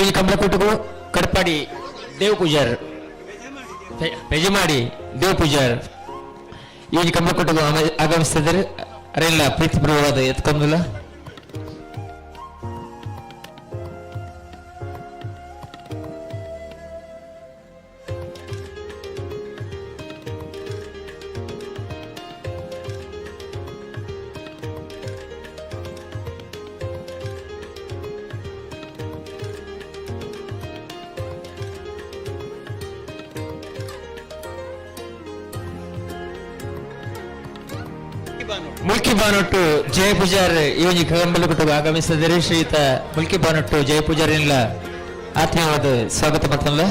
ಈ ಕಂಬಳಕೊಟ್ಟುಗು ಕಡ್ಪಾಡಿ ದೇವ್ ಪೂಜಾರ್ ಪೆಜಮಾಡಿ ದೇವ್ ಪೂಜಾರ್ ಈ ಕಂಬಳಕೊಟ್ಟುಗು ಆಗಮಿಸ್ತಿದ್ದಾರೆ. ಅರೆಲ್ಲ ಪ್ರೀತಿಪೂರ್ವವಾದ ಎತ್ಕೊಂದಿಲ್ಲ. ಮುಲ್ಕಿ ಬಾನೊಟ್ಟು ಜಯ ಪೂಜಾರ್ ಈ ಒಂಜಿ ಕಂಬಳಕೊಟ್ಟುಗು ಆಗಮಿಸ್ತಿದ್ದಾರೆ. ಶ್ರೀಯುತ ಮುಲ್ಕಿ ಬಾನೊಟ್ಟು ಜಯ ಪೂಜಾರಿಲ್ಲ ಆತ್ಮೀಯವಾದ ಸ್ವಾಗತ ಮತ್ತಲ್ಲ.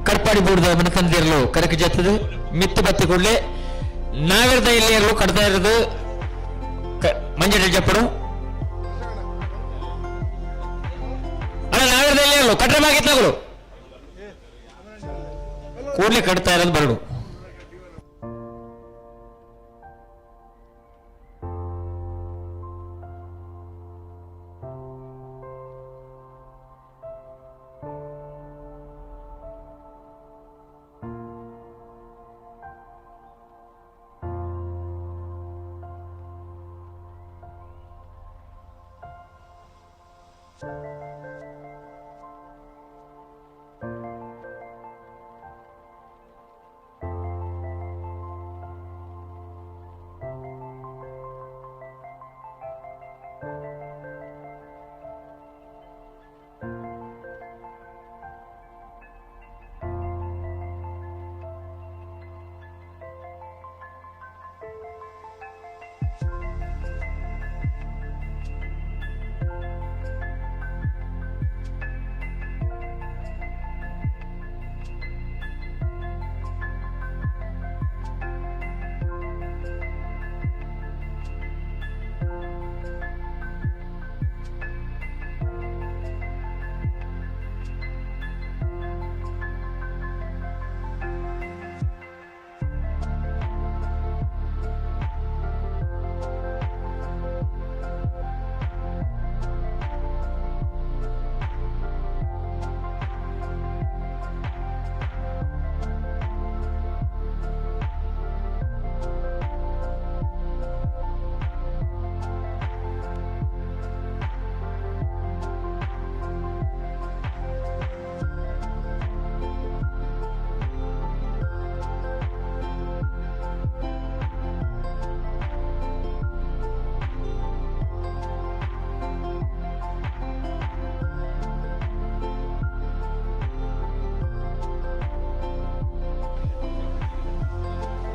ಕಡ್ಪಾಡಿ ಬೂಡ್ದ ಮನಕಂದಿರಲು ಕರಕ ಜತ್ತದು ಮಿತ್ತು ಬತ್ತಿ ಕೂಡಲೇ ನಾವಿರದ ಇಲ್ಲಿಯರು ಕಡ್ತಾ ಇರೋದು ಮಂಜಡ ಜಪ್ಪಡು ಅಣ್ಣ, ನಾವಿರದ ಇಲ್ಲಿಯರು ಕಟ್ರೆ ಮಾಗಿತ್ನಾಗಳು ಕೂಡಲೇ ಕಟ್ತಾ ಇರೋದು ಬರಡು.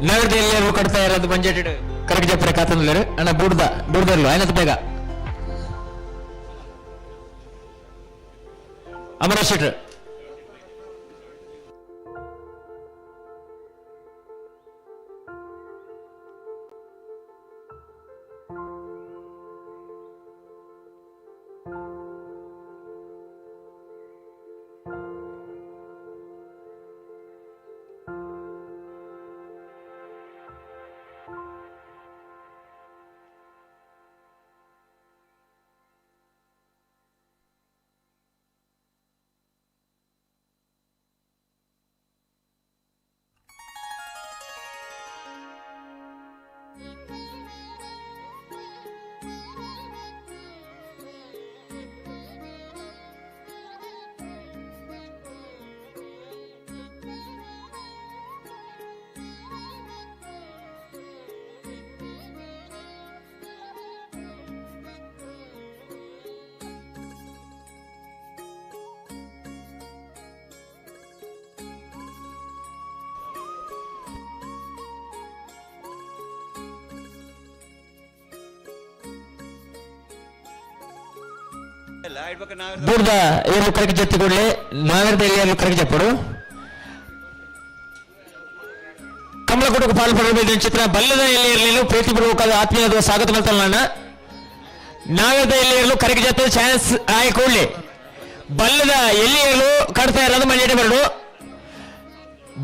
ನಗರದ ಎಲ್ಲರೂ ಕಟ್ತಾ ಇರೋದು ಬಂಜೆಟ್ ಕರಗ ಜಪ್ಪರೆ ಕಾತಂದ್ಲೇರು ಅಣ್ಣ ಬೂಡ್ದ ಬೂಡ್ದರ್ಲು ಆಯ್ನತ್ ಬೇಗ ಅಮರ ಶೆಟ್ರು. ಬೂಡ್ದ ಏಳು ಕರಗ ಜತ್ತಿ ಕೂಡಲೇ ನಾಗರದ ಎಲ್ಲಿಯಾರು ಕರಗ ಜಪ್ಪಡು ಕಮಲಗುಡ್ಡಕ್ಕೆ ಪಾಲು ಪಡೆಯಬೇಕು ಚಿತ್ರ ಬಲ್ಲದ ಎಲ್ಲಿ ಇರಲಿಲ್ಲ ಪ್ರೀತಿಪೂರ್ವಕ ಆತ್ಮೀಯದ ಸ್ವಾಗತ ಮಾಡ್ತಾರಲ್ಲ. ನಾಗರದ ಎಲ್ಲಿ ಇರಲು ಕರಗ ಜತ್ತ ಚಾನ್ಸ್ ಆಗಿ ಕೂಡಲೇ ಬಲ್ಲದ ಎಲ್ಲಿ ಇರಲು ಕಡ್ತಾ ಇರೋದು ಮಂಜೇಟೆ ಬರಡು.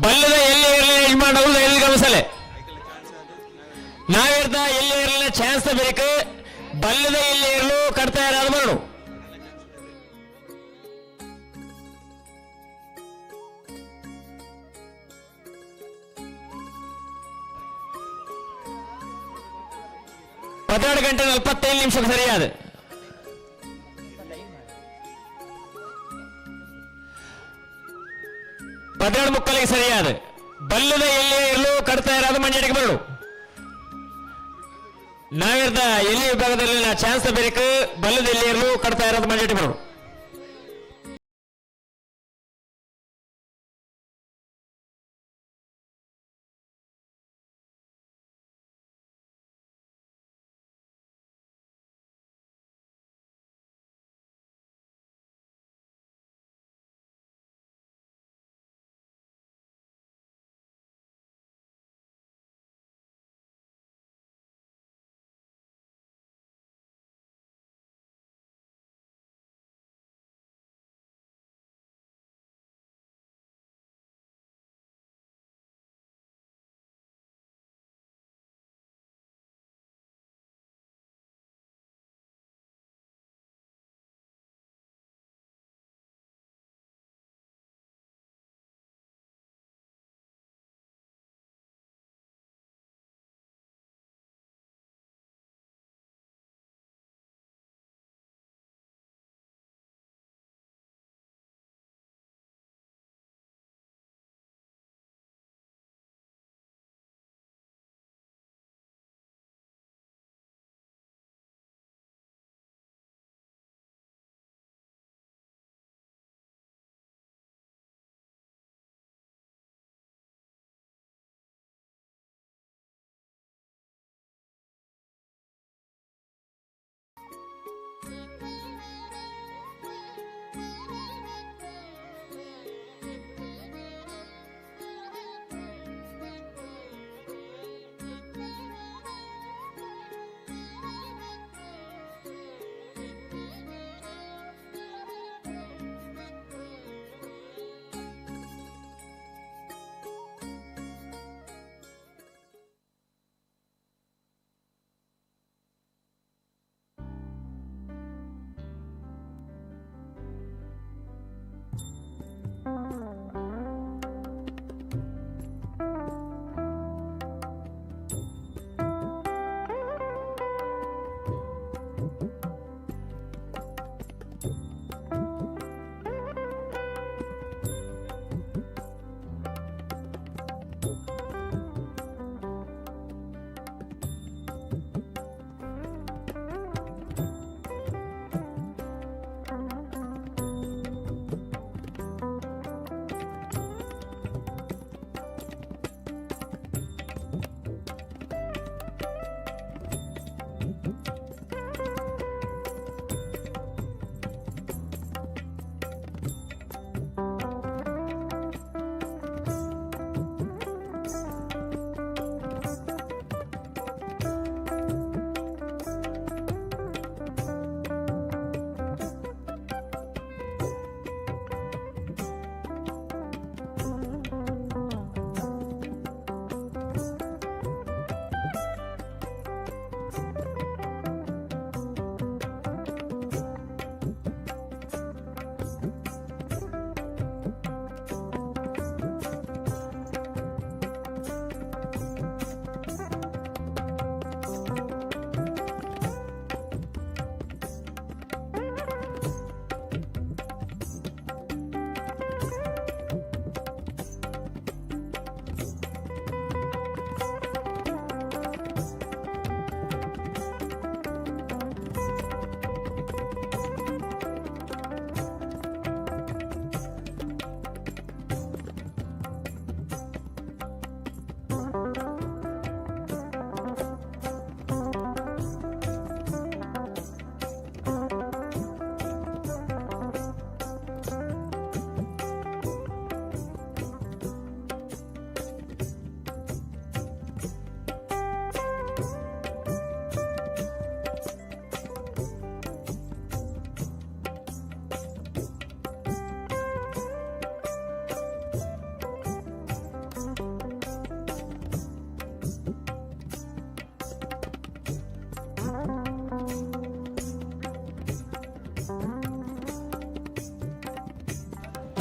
ಬಲ್ಲದ ಎಲ್ಲಿ ಇರಲಿ ಯಜಮಾನರು ಎಲ್ಲಿ ಗಮನಿಸಲೆ. ನಾವಿರ್ದ ಎಲ್ಲಿ ಇರಲಿಲ್ಲ ಚಾನ್ಸ್ ಬೇಕು. ಬಲ್ಲದ ಎಲ್ಲಿ ಇರಲು ಕಡ್ತಾ ಇರೋದು ಬರಡು. 12 ಗಂಟೆ 45 ನಿಮಿಷಕ್ಕೆ ಸರಿಯಾದ 12:45ಕ್ಕೆ ಸರಿಯಾದ ಬಲ್ಲದ ಎಲ್ಲಿ ಇರಲು ಕಡ್ತಾ ಇರೋದು ಮಂಜಡಿಗೆ ಬರಲು. ನಾವಿರ್ದ ಎಲ್ಲಿ ವಿಭಾಗದಲ್ಲಿ ನಾ ಚಾನ್ಸ್ ಬೇಕು. ಬಲ್ಲದ ಎಲ್ಲಿ ಇರಲು ಕಡ್ತಾ ಇರೋದು ಮಂಜಡಿ ಬರಲು.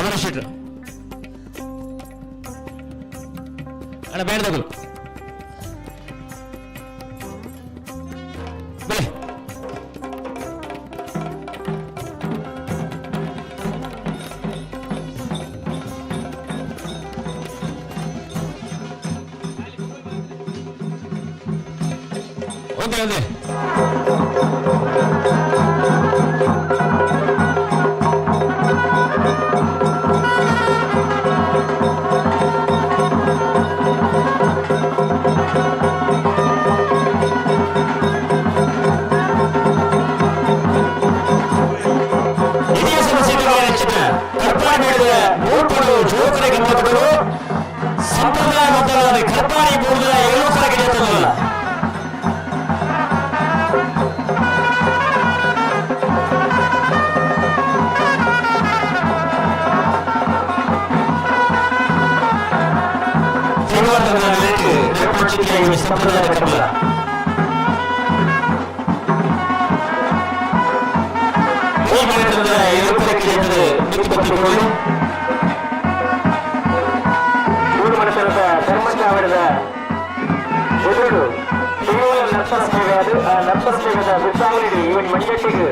ರಮಣ ಶೆಟ್ರು ಅಣ್ಣ ಬೇಡದಗಳು ಬಲೆ. ಒಂದೇ ಒಂದೇ. ಹಿರಿಯ ಸಮಸ್ಯೆಗಳ ರಚಿತ ಕರ್ಪಾಡಿ ಮಾಡಿದ ಮೂರ್ಪಡು ಜೋಕರ ಗಮ್ಮತ್ತುಗಳು ಸಂಪ್ರದಾಯಬದ್ಧವಾದ ಕರ್ಪಾಡಿ ಬೂಡದ ಏಳು ಕರಗೆ ಜೊತೆಗಲ್ಲ. ಶ್ರೀವರ್ಧನ ನಿಲಯಕ್ಕೆ ನೆಪಚಿಕೆಯ ಸಂಪ್ರದಾಯ ಕಟ್ಟಲ್ಲ. ಈ ಮನೆತನದ ಎರುಕರಕ್ಕೆ ಜೊತೆ ನಿಂತುಕೊಳ್ಳಿ. ಮೂರು ಮನೆತನದ ಧರ್ಮಚಾವರದ ಎದುರು ಕೇವಲ ನರ್ಸರ ಸೇವೆ, ಅದು ಆ ನರ್ಸರ ಸೇವೆದ ಬಿಸಾವಳಿ ಇವನ್ ಮಣಿಗಟ್ಟಿಗೆ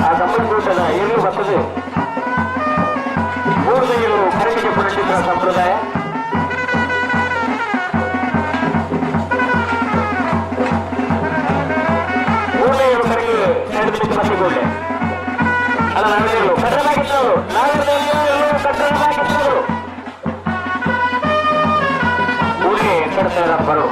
ಆ ಕಮ್ಮನಕೂಟದ ಎಳ್ಳು ಬರ್ತದೆ. ಮೂರು ಕರಟಿಗೆ ಪುನಶ್ಚಿತ್ರ ಸಂಪ್ರದಾಯ. ಮೂರನೇ ಕರೆಗೆ ನಡೆದು ಬಸಿಕೊಂಡೆ ಅಲ್ಲ, ನಾವೆಲ್ಲರೂ ಕಟ್ಟಡವಾಗಿದ್ದವರು, ನಾವೆಲ್ಲರೂ ಕಟ್ಟಡವಾಗಿದ್ದವರು. ಊರಿಗೆ ಕಡ್ತಾರ ಬರೋ.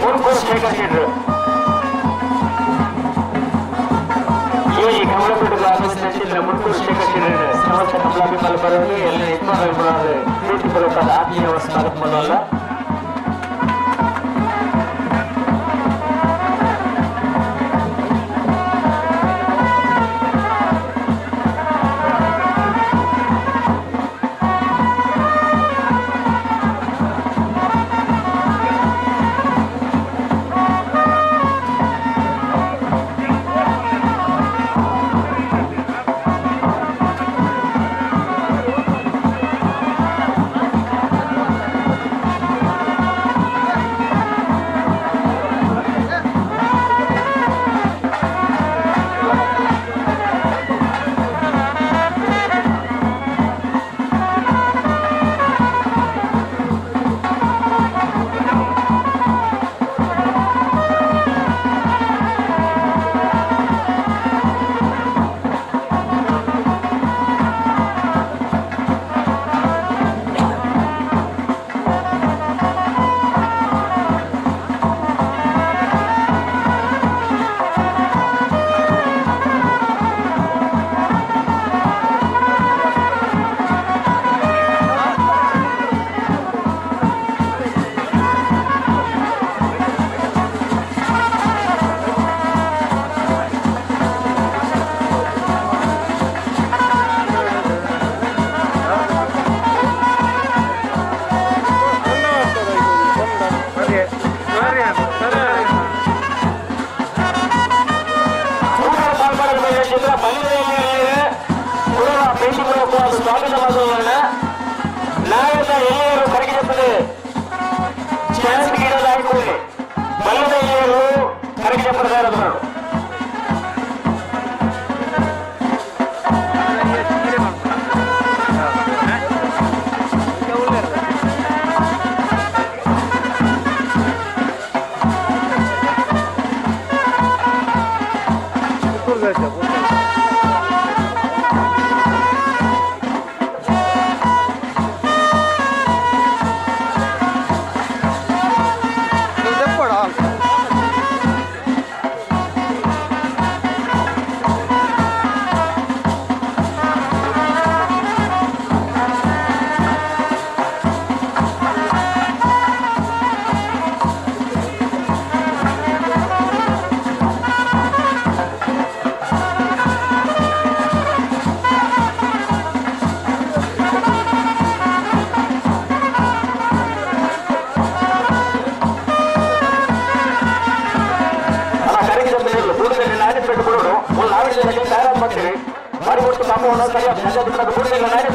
ಮೂರ್ಪುರ ಶೇಖರ್ ಶೆಟ್ರು ಈ ಕಮಲಪೇಟೆ ಆಫೀಸ್ ಮುನ್ಕೂರು ಶೇಖರ್ ಶೆಟ್ಟರ್ ಸಮಸ್ತ ಕಮಲಾಭಿಮಾನ ಪರವಾಗಿ ಎಲ್ಲ ಯಜಮಾನರು ಪ್ರೀತಿಪೂರ್ವಕ ಆತ್ಮೀಯ ಸ್ವಾಗತ ಮಾಡೋಲ್ಲ. ಸ್ವಾಗತ ನಾವೆಲ್ಲ ಎಲ್ಲರೂ ಕರಗಿದಪ್ಪದೆ ಚಾನ್ಸ್ ಗಿಡದಾಗಿಕೊಳ್ಳಿ. ಬಲ್ಲದ ಎಲ್ಲರೂ ಕರಗಿದಪ್ಪದಾರರು.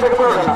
ಬಿಟ್ಕೊಡೋಣ.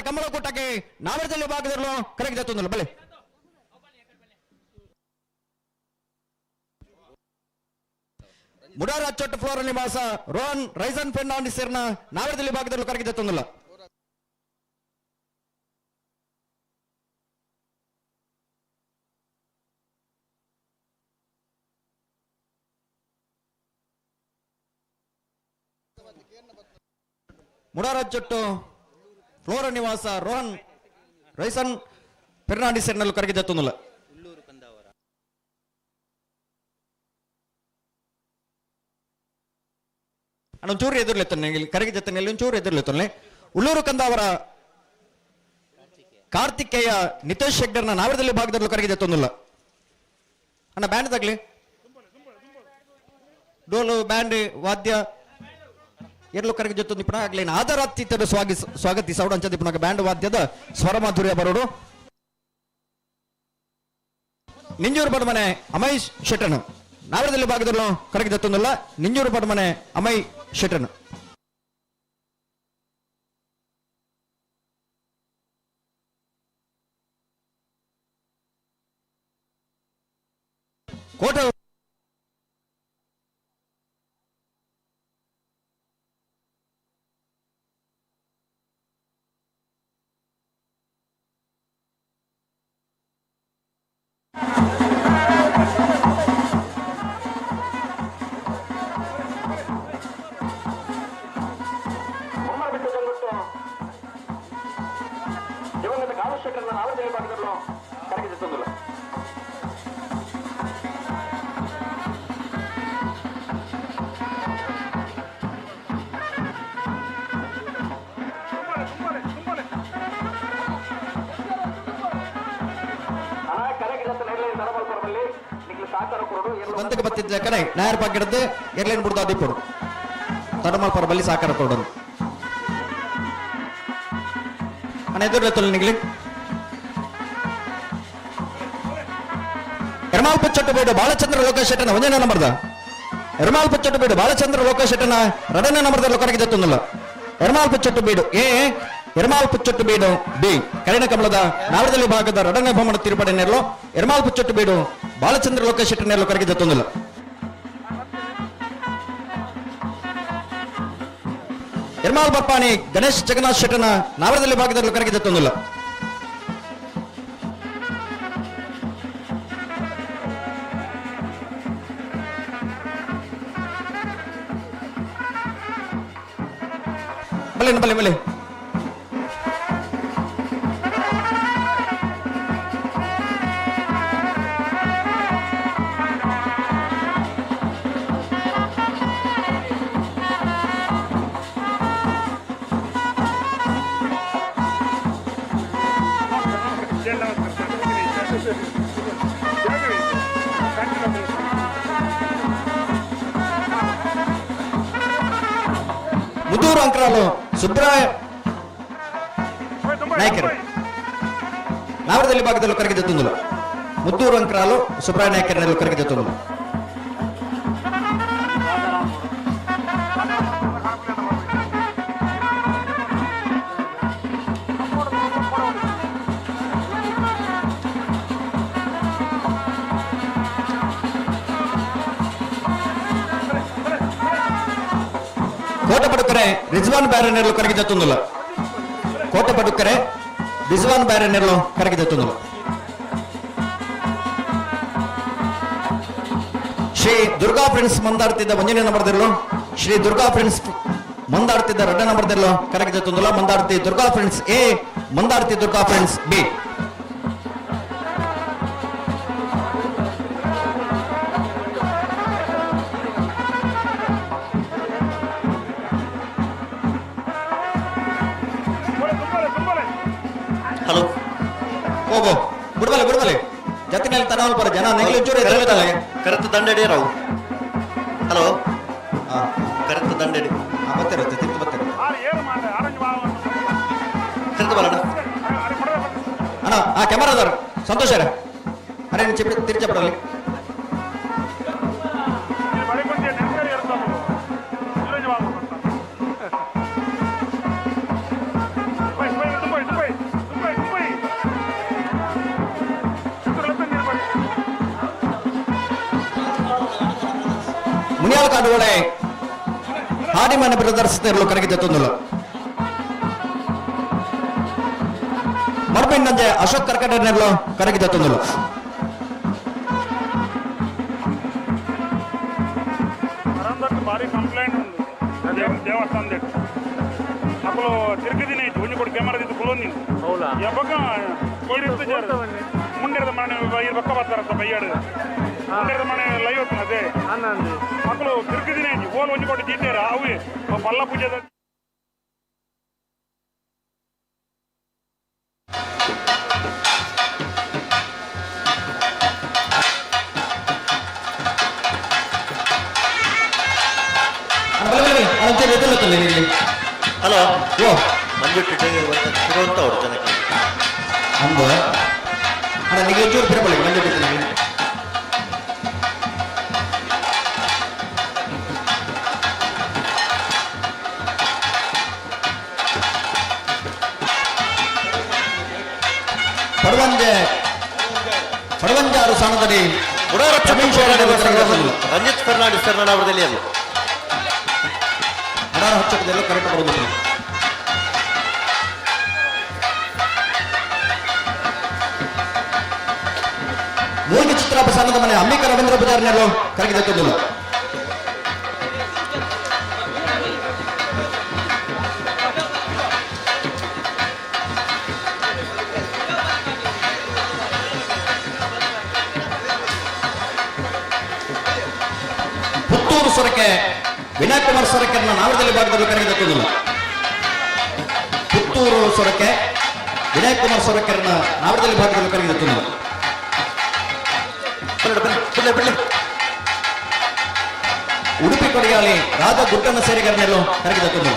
ಕಮಲಕೂಟಕ್ಕೆ ನಾವರದಲ್ಲಿ ಭಾಗದಲ್ಲೂ ಕರೆಗೆ ಜತ್ತೊಂದಲ್ಲ ಬಲೆ. ಮುಡಾರ ಅಚ್ಚೊಟ್ಟು ಫ್ಲೋರ್ ನಿವಾಸ ರೋಹನ್ ರೈಸನ್ ಫೆರ್ನಾಂಡಿಸ್ ಸೇರ್ನ ನಾವರದಲ್ಲಿ ಭಾಗದಲ್ಲೂ ಕರೆಗೆ ಜತ್ತೊಂದಲ್ಲ. ಮುಡಾರಚ್ಚೊಟ್ಟು ಫ್ಲೋರ ನಿವಾಸ ರೋಹನ್ ರೈಸನ್ ಫೆರ್ನಾಂಡಿಸ್ ಸೇರ್ನಲ್ಲೂ ಕರೆಗೆ ಜತ್ತೊಂದಲ್ಲ. ಅಣ್ಣ ಒಂಚೂರು ಎದುರ್ಲೆತ್ತಾನೆ, ಕರೆಗೆ ಜತ್ತನೆ ಒಂಚೂರು ಎದುರ್ಲೆತ್ತಾನೆ. ಉಳ್ಳೂರು ಕಂದಾವರ ಕಾರ್ತಿಕೇಯ ನಿತೇಶ್ ಶೆಗ್ಡರ್ನ ನಾವರದಲ್ಲಿ ಭಾಗದಲ್ಲೂ ಕರೆಗೆ ಜತ್ತೊಂದಿಲ್ಲ. ಅಣ್ಣ ಬ್ಯಾಂಡ್ ತಗ್ಲಿ, ಡೋಲು ಬ್ಯಾಂಡ್ ವಾದ್ಯ ಎರಲು ಕರೆಗೆ ಜೊತೆ ನಿಪುಣ ಆಗ್ಲೇನು ಆದರಾತಿಥ್ಯರು ಸ್ವಾಗತಿಸೋಡು ಅಂಚ ದಿಪುಣಗ ಬ್ಯಾಂಡ್ ವಾದ್ಯದ ಸ್ವರ ಮಾಧುರ್ಯ ಬರೋಡು. ನಿಂಜೂರು ಪಡಮನೆ ಅಮೈ ಶೆಟ್ಟನು ನಾವರದಲ್ಲಿ ಭಾಗದಲ್ಲೂ ಕರೆಗೆ ಜತ್ತೊಂದಿಲ್ಲ. ನಿಂಜೂರು ಪಡಮನೆ ಅಮೈ ಶೆಟ್ಟನು. ಕೋಟ ದಿವಂಗತ ಕಾಲು ಶೆಟ್ಟರ್ನ ನಾವರದಲ್ಲಿ ಭಾಗದಲ್ಲೂ ಕರೆಗೆ ಜತ್ತೊಂದಿಲ್ಲ. ಬಂದಕ್ಕೆ ಬತ್ತಿದ್ದ ಕಡೆ ನಾಯರ್ ಪಾಕಿಡದ್ದು ಎರ್ಲೈನ್ ಬಿಡ್ದು ಅದಿಪ್ಪಡು ತಡಮಲ್ಪರ ಬಲ್ಲಿ ಸಾಕಾರ ಕೊಡೋದು. ಅಣ್ಣ ಎದುರು ನಿಗ್ಲಿ ಎರ್ಮಾಲ್ ಪುಚ್ಚಟ್ಟು ಬೇಡು ಬಾಲಚಂದ್ರ ಲೋಕೇಶ್ ಶೆಟ್ಟನ ಒಂದನೇ ನಂಬರ್ದ. ಎರ್ಮಾಲ್ ಪುಚ್ಚಟ್ಟು ಬೇಡು ಬಾಲಚಂದ್ರ ಲೋಕೇಶ್ ಶೆಟ್ಟನ ಎರಡನೇ ನಂಬರ್ದ ಲೋಕರಿಗೆ ಜತ್ತೊಂದಿಲ್ಲ. ಎರ್ಮಾಲ್ ಪುಚ್ಚಟ್ಟು ಬೀಡು ಎ, ಎರ್ಮಾಲ್ ಪುಚ್ಚಟ್ಟು ಬೀಡು ಬಿ. ಕರಿಣ ಕಮಲದ ನಾವರದಲ್ಲಿ ಭಾಗದ ಎರಡನೇ ಭವನ ತಿರುಪಡೆ ನೆರಳು ಎರ್ಮಾಲ್ ಪುಚ್ಚಟ್ಟು ಬೀಡು ಬಾಲಚಂದ್ರ ಲೋಕೇಶ್ ಶೆಟ್ಟನ ನೆರಳು ಕರೆಗೆ ಜತ್ತೊಂದಿಲ್ಲ. ಎರ್ಮಾಲ್ ಬರ್ಪಾಣಿ ಗಣೇಶ್ ಜಗನ್ನಾಥ್ ಶೆಟ್ಟನ ನಾವರದಲ್ಲಿ ಭಾಗದಲ್ಲಿ ಕರೆಗೆ ಜತ್ತೊಂದಿಲ್ಲ. ಬಲೆ ಬಲೆ ಬಲೆ ಮುದೂರು ಅಂಕರಾಲು ಸುಬ್ರಾಯ ನಾಯಕರು ನಾವರದಲ್ಲಿ ಭಾಗದಲ್ಲೂ ಕರಗಿ ಜತ್ತೊಂದಿಲ್ಲ. ಮುದ್ದೂರು ಅಂಕರಾಲು ಸುಬ್ರಾಯ ನಾಯಕರನ್ನೆಲ್ಲ ಕರಗಿ ಜತ್ತೊಂದಿಲ್ಲ. ಕೋಟಪಡುಕರೆ ರಿಜ್ವಾನ್ ಬ್ಯಾರನೆರ್ಲು ಕರಗಿ ಜತ್ತೊಂದಿಲ್ಲ. ಕೋಟಪಡುಕರೆ ರಿಜ್ವಾನ್ ಬ್ಯಾರನೆರ್ಲು ಕರಗಿ ಜತ್ತೊಂದಿಲ್ಲ. ಶ್ರೀ ದುರ್ಗಾ ಫ್ರೆಂಡ್ಸ್ ಮಂದಾರ್ತಿದ್ದ ಒಂಜನೇ ನಂಬರ್ದಿರ್ಲು, ಶ್ರೀ ದುರ್ಗಾ ಫ್ರೆಂಡ್ಸ್ ಮಂದಾರ್ತಿದ್ದ ಎರಡನೇ ನಂಬರ್ದಿರ್ಲು correct ಜೊತ್ತೊಂದುಲ್ಲ. Mandarthi Durga friends A, Mandarthi Durga friends B. Hello. ಹೋಗೋ ಬಿಡ್ಬಲೆ ಬಿಡ್ಬಲೆ ಜತ್ತಿನಲ್ಲಿ ತನವಲ್ ಬರ ಜನ ನೆಗ್ಲು ಚೂರು ಎದುರುತ್ತಲ್ಲ. ಕರೆತ ದಂಡಡಿ ರಾವು. ಹಲೋ. ಹಾ. ಕರೆತ ದಂಡಡಿ. ಬತ್ತಿರುತ್ತೆ, ತಿರ್ತು ಬತ್ತಿರುತ್ತೆ. ತಿರ್ತು ಬರೋಣ. ಅಣ್ಣ, ಆ ಕ್ಯಾಮರಾದವರು ಸಂತೋಷ ಅರೆ చెప్పి తిరిగి చెప్పడాలి. ಮುನಿಯಾಲ ಕಾಡುವಳೆ ಹಾಡಿಮನೆ ಬ್ರದರ್ಸ್ ತೆರಳು ಕರಗಿ ಜೊತ್ತೊಂದುಲ್ಲ. ಮರ್ಬಿಂಡಂಜೆ ಅಶೋಕ್ ಕರ್ಕಟನೆರ್ಲು ಕರಗಿ ಜೊತ್ತೊಂದುಲ್ಲ. ಭಾರಿ ಕಂಪ್ಲೇಂಟ್ ಉಂಡು ದೇವಸ್ಥಾನದ. ಅಕ್ಕಲು ತಿರುಗಿದಿನ ಐತಿ ಒಂಜಿ ಕೊಡು ಕ್ಯಾಮರಾ ದಿದ್ದು ಕುಲೊಂದಿನ ಯಬ್ಬಕ ಕೊಡಿರ್ತು ಮುಂಡೆರದ ಮನೆ ಇರ್ ಬಕ್ಕ ಬರ್ತಾರಂತ ಬೈಯಾಡು ಮುಂಡೆರದ ಮನೆ ಲೈವ್ ಅದೇ. ಅಕ್ಕಲು ತಿರುಗಿದಿನ ಐತಿ ಓಲ್ ಒಂಜಿ ಕೊಟ್ಟು ಜೀತೇರ ಅವು ಪಲ್ಲ ಪೂಜೆದ. ಅಣ್ಣ, ಬಲೆ, ಬಲೆ, ಬಲೆ. ಅಣ್ಣ, ಒಂಚೂರು ಎದುರುತ್ತಲ್ಲ ಇಲ್ಲಿ. ಹಲೋ. ಯೋ. ಮಂಜು ತಿರುವಂತ ಅವ್ರು ಜನಕ್ಕೆ. ಅಂದು ಅಣ್ಣ, ನೀವು ಒಂಚೂರು ತಿರುಪಳಿ ಮಂಜು ಬಿಡ್ತೀನಿ. ಪಡವಂಜೆ ಪಡವಂಜಾರು ಸಾಣದಡಿ. ಬುಡಾರ. ರಮೇಶ್ ಅವರ ದೇವಸ್ಥಾನದಲ್ಲಿ. ರಂಜಿತ್ ಫರ್ನಾಂಡಿಸ್ ಕರ್ನಾಟಕದಲ್ಲಿ ಅದು. ಅಡಾರ ಹಚ್ಚಕದೆಲ್ಲ ಕರೆಕ್ಟ್ ಬರೋದಿಲ್ಲ. ಮೂಲ ಚಿತ್ರ ಬಸಾನದ ಮನೆ ಅಂಬಿಕಾ ರವೀಂದ್ರ ಪೂಜಾರಿನಲ್ಲೂ ಕರಗಿದಕ್ಕೊಂದಿಲ್ಲ. ಪುತ್ತೂರು ಸೊರಕೆ ವಿನಯ್ ಕುಮಾರ್ ಸೊರಕೆನ ನಾವರದಲ್ಲಿ ಭಾಗದಲ್ಲಿ ಕರಗಿದಕ್ಕೊಂದಿಲ್ಲ. ಪುತ್ತೂರು ಸೊರಕೆ ವಿನಯ್ ಕುಮಾರ್ ಸೊರಕೆರನ್ನ ನಾವರದಲ್ಲಿ ಭಾಗದಲ್ಲಿ ಕರಗಿದಕ್ಕೊಂದಿಲ್ಲ. ಬನ್ನಿ ಬನ್ನಿ ಬಿಡ್ಲಿ ಬಿಡ್ಲಿ. ಉಡುಪಿ ಕೊಡಿಗಾಲಿ ರಾಜ ಗುಡ್ಡನ ಸೇರಿಗರನ್ನೆಲ್ಲೋ ಕರಗಿದಕ್ಕೊಂದಿಲ್ಲ.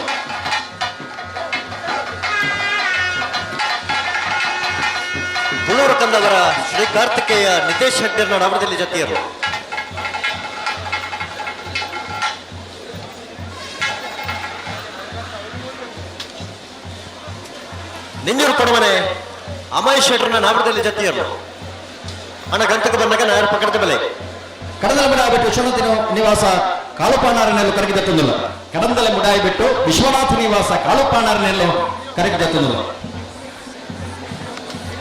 ಬುಳೂರು ಕಂದವರ ಶ್ರೀ ಕಾರ್ತಿಕೇಯ ನಿತೇಶ್ ಹೆಗ್ಡೆರ್ನ ನವರದಲ್ಲಿ ಜತಿಯರು. ನಿನ್ನೂರು ಕೊಡಮನೆ ಅಮಯ್ ಶೆಟ್ಟರ್ನ ನಾವರದಲ್ಲಿ ಜತಿಯರು. ಅಣ್ಣ, ಗಂತಕ್ಕೆ ಬಂದಾಗ ನಾಯರ ಪಕ್ಕದ ಬೆಲೆ. ಕಡದಲ ಮುಡಾಯಿ ವಿಶ್ವನಾಥ ನಿವಾಸ ಕಾಳುಪಾನಾರನೆಲ್ಲೂ ಕರಗಿದತ್ತೊಂದಿಲ್ಲ. ಕಡಂದಲ ಮುಡಾಯಿ ಬಿಟ್ಟು ವಿಶ್ವನಾಥ ನಿವಾಸ ಕಾಳುಪಾನಾರನೆಲ್ಲೂ ಕರಗಿದತ್ತೊಂದಿಲ್ಲ.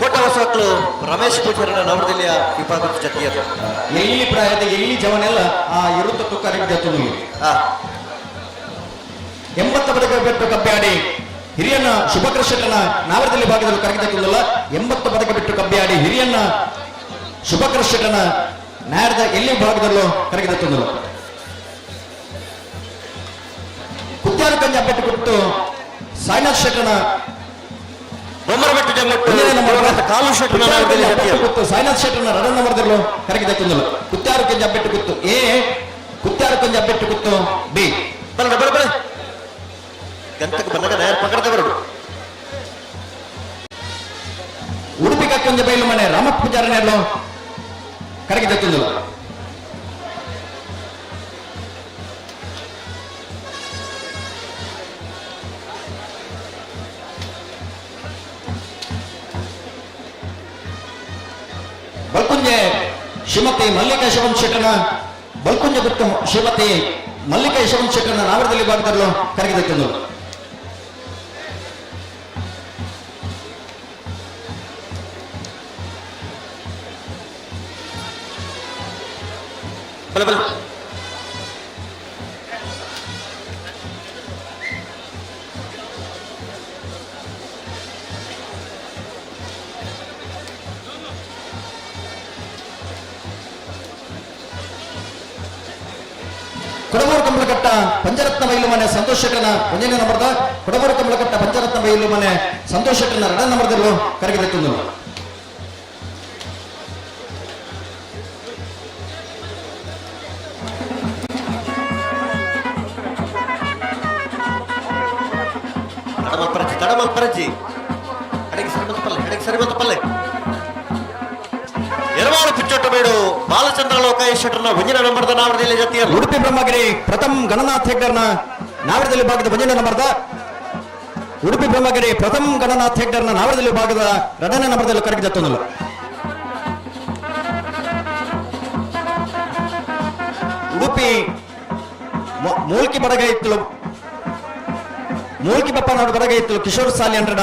ಕೋಟ ಹೊಸಕ್ಲು ರಮೇಶ್ ಪೂಜಾರನ ನವರದಲ್ಲಿಯ ವಿಭಾಗದ ಜತಿಯರು. ಎಲ್ಲಿ ಪ್ರಾಯದ ಎಲ್ಲಿ ಜವನೆಲ್ಲ ಆ ಇರುತ್ತಕ್ಕೂ ಕರಗಿದತ್ತೊಂದಿಲ್ಲ. ಆ 80 ಬಡಗ ಬಿಟ್ಟು ಕಬ್ಬ್ಯಾಡಿ ಹಿರಿಯನ್ನ ಶುಭಕೃಷ್ಣನ ನಾವರದಲ್ಲಿ ಭಾಗದಲ್ಲಿ ಕರಗಿದತ್ತೊಂದಿಲ್ಲ. 80 ಬಡಗ ಬಿಟ್ಟು ಕಬ್ಬ್ಯಾಡಿ ಹಿರಿಯನ್ನ ಶುಭಕೃಷ್ಣನ ನಾಯರದ ಎಲ್ಲಿ ಭಾಗದಲ್ಲೂ ಕರಗಿದತ್ತೊಂದಿಲ್ಲ. ಕುತ್ಯಾರು ಕಂಜ ಬೆಟ್ಟು ಕೊಟ್ಟು ಸಾಯಿನಾಥ್ ಶೆಟ್ಟನ ಬೊಮ್ಮರಬೆಟ್ಟು ಜಂಗಟ್ಟು ಒಂದನೇ ನಂಬರ್. ದಿವಂಗತ ಕಾಲು ಶೆಟ್ಟರ್ನ ನವರದಲ್ಲಿ ಜತಿಯರು. ಗುತ್ತು ಸಾಯಿನಾಥ್ ಶೆಟ್ಟರ್ನ ರಡನ್ ನಂಬರ್ದಲ್ಲೂ ಕರಗಿದತ್ತೊಂದಿಲ್ಲ. ಕುತ್ಯಾರು ಕಂಜ ಬೆಟ್ಟು ಗುತ್ತು ಎ, ಕುತ್ಯಾರು ಕಂಜ ಬೆಟ್ಟು ಗುತ್ತು ಬಿ. ಬರಡ ಬರ ಬರ ಗಂತಕ್ಕೆ ಬಂದಾಗ ನಾಯರ ಪಕ್ಕದ ಬರಡು. ಉಡುಪಿ ಕಕ್ಕೊಂಜ ಬೈಲು ಮನೆ ರಾಮ ಪೂಜಾರನೆಲ್ಲೋ ಕರಗಿದತ್ತೊಂದಿಲ್ಲ. ಬಲ್ಕುಂಜೆ ಶ್ರೀಮತಿ ಮಲ್ಲಿಕಾ ಯಶವಂತ ಶೆಟ್ಟನ ಬಲ್ಕುಂಜೆ ಗುತ್ತು ಶ್ರೀಮತಿ ಮಲ್ಲಿಕಾ ಯಶವಂತ ಶೆಟ್ಟನ ನಾವರದಲ್ಲಿ ಭಾಗದಲ್ಲೂ ಕರಗಿದತ್ತೊಂದಿಲ್ಲ. ಬಲೆ ಬಲೆ. ಕೊಡಗೂರು ಕಂಬಳಕಟ್ಟ ಪಂಚರತ್ನ ಬೈಲು ಮನೆ ಸಂತೋಷ್ ಶೆಟ್ಟನ ಒಂದನೇ ನಂಬರ್ದ. ಕೊಡಗೂರು ಕಂಬಳಕಟ್ಟ ಪಂಚರತ್ನ ಬೈಲು ಮನೆ ಸಂತೋಷ್ ಶೆಟ್ಟನ ಎರಡನೇ ನಂಬರ್ದಲ್ಲೂ ಕರಗಿದೆತ್ತುಂದು. ತಡಮಲ್ಪರಜ್ಜಿ, ತಡಮಲ್ಪರಜ್ಜಿ. ಕಡೆಗೆ ಸರಿ ಮತ್ತು ಪಲ್ಲೆ, ಕಡೆಗೆ ಸರಿ ಮತ್ತು ಪಲ್ಲೆ. ಎರವಾಳು ಪಿಚ್ಚೊಟ್ಟು ಬೇಡು ಬಾಲಚಂದ್ರ ಲೋಕಾಯ ಶೆಟ್ಟರ್ನ ಒಂದಿನ ನಂಬರ್ದ ನಾವರದಲ್ಲಿ ಜತಿಯರು. ಉಡುಪಿ ಬ್ರಹ್ಮಗಿರಿ ಪ್ರಥಮ್ ಗಣನಾಥ್ ಹೆಗ್ಡರ್ನ ನಾವರದಲ್ಲಿ ಭಾಗದ ಒಂದನೇ ನಂಬರ್ದ. ಉಡುಪಿ ಬ್ರಹ್ಮಗಿರಿ ಪ್ರಥಮ್ ಗಣನಾಥ್ ಹೆಗ್ಡರ್ನ ನಾವರದಲ್ಲಿ ಭಾಗದ ಎರಡನೇ ನಂಬರ್ದಲ್ಲಿ ಕರಗಿದೆತ್ತುಂದು. ಉಡುಪಿ ಮೂಲ್ಕಿ ಬಡಗೈತ್ತಲು, ಮೂಲ್ಕಿ ಬಪ್ಪನಾಡು ಬಡಗೈತ್ತಲು ಕಿಶೋರ್ ಸಾಲಿ ಅಂಡ್ರನ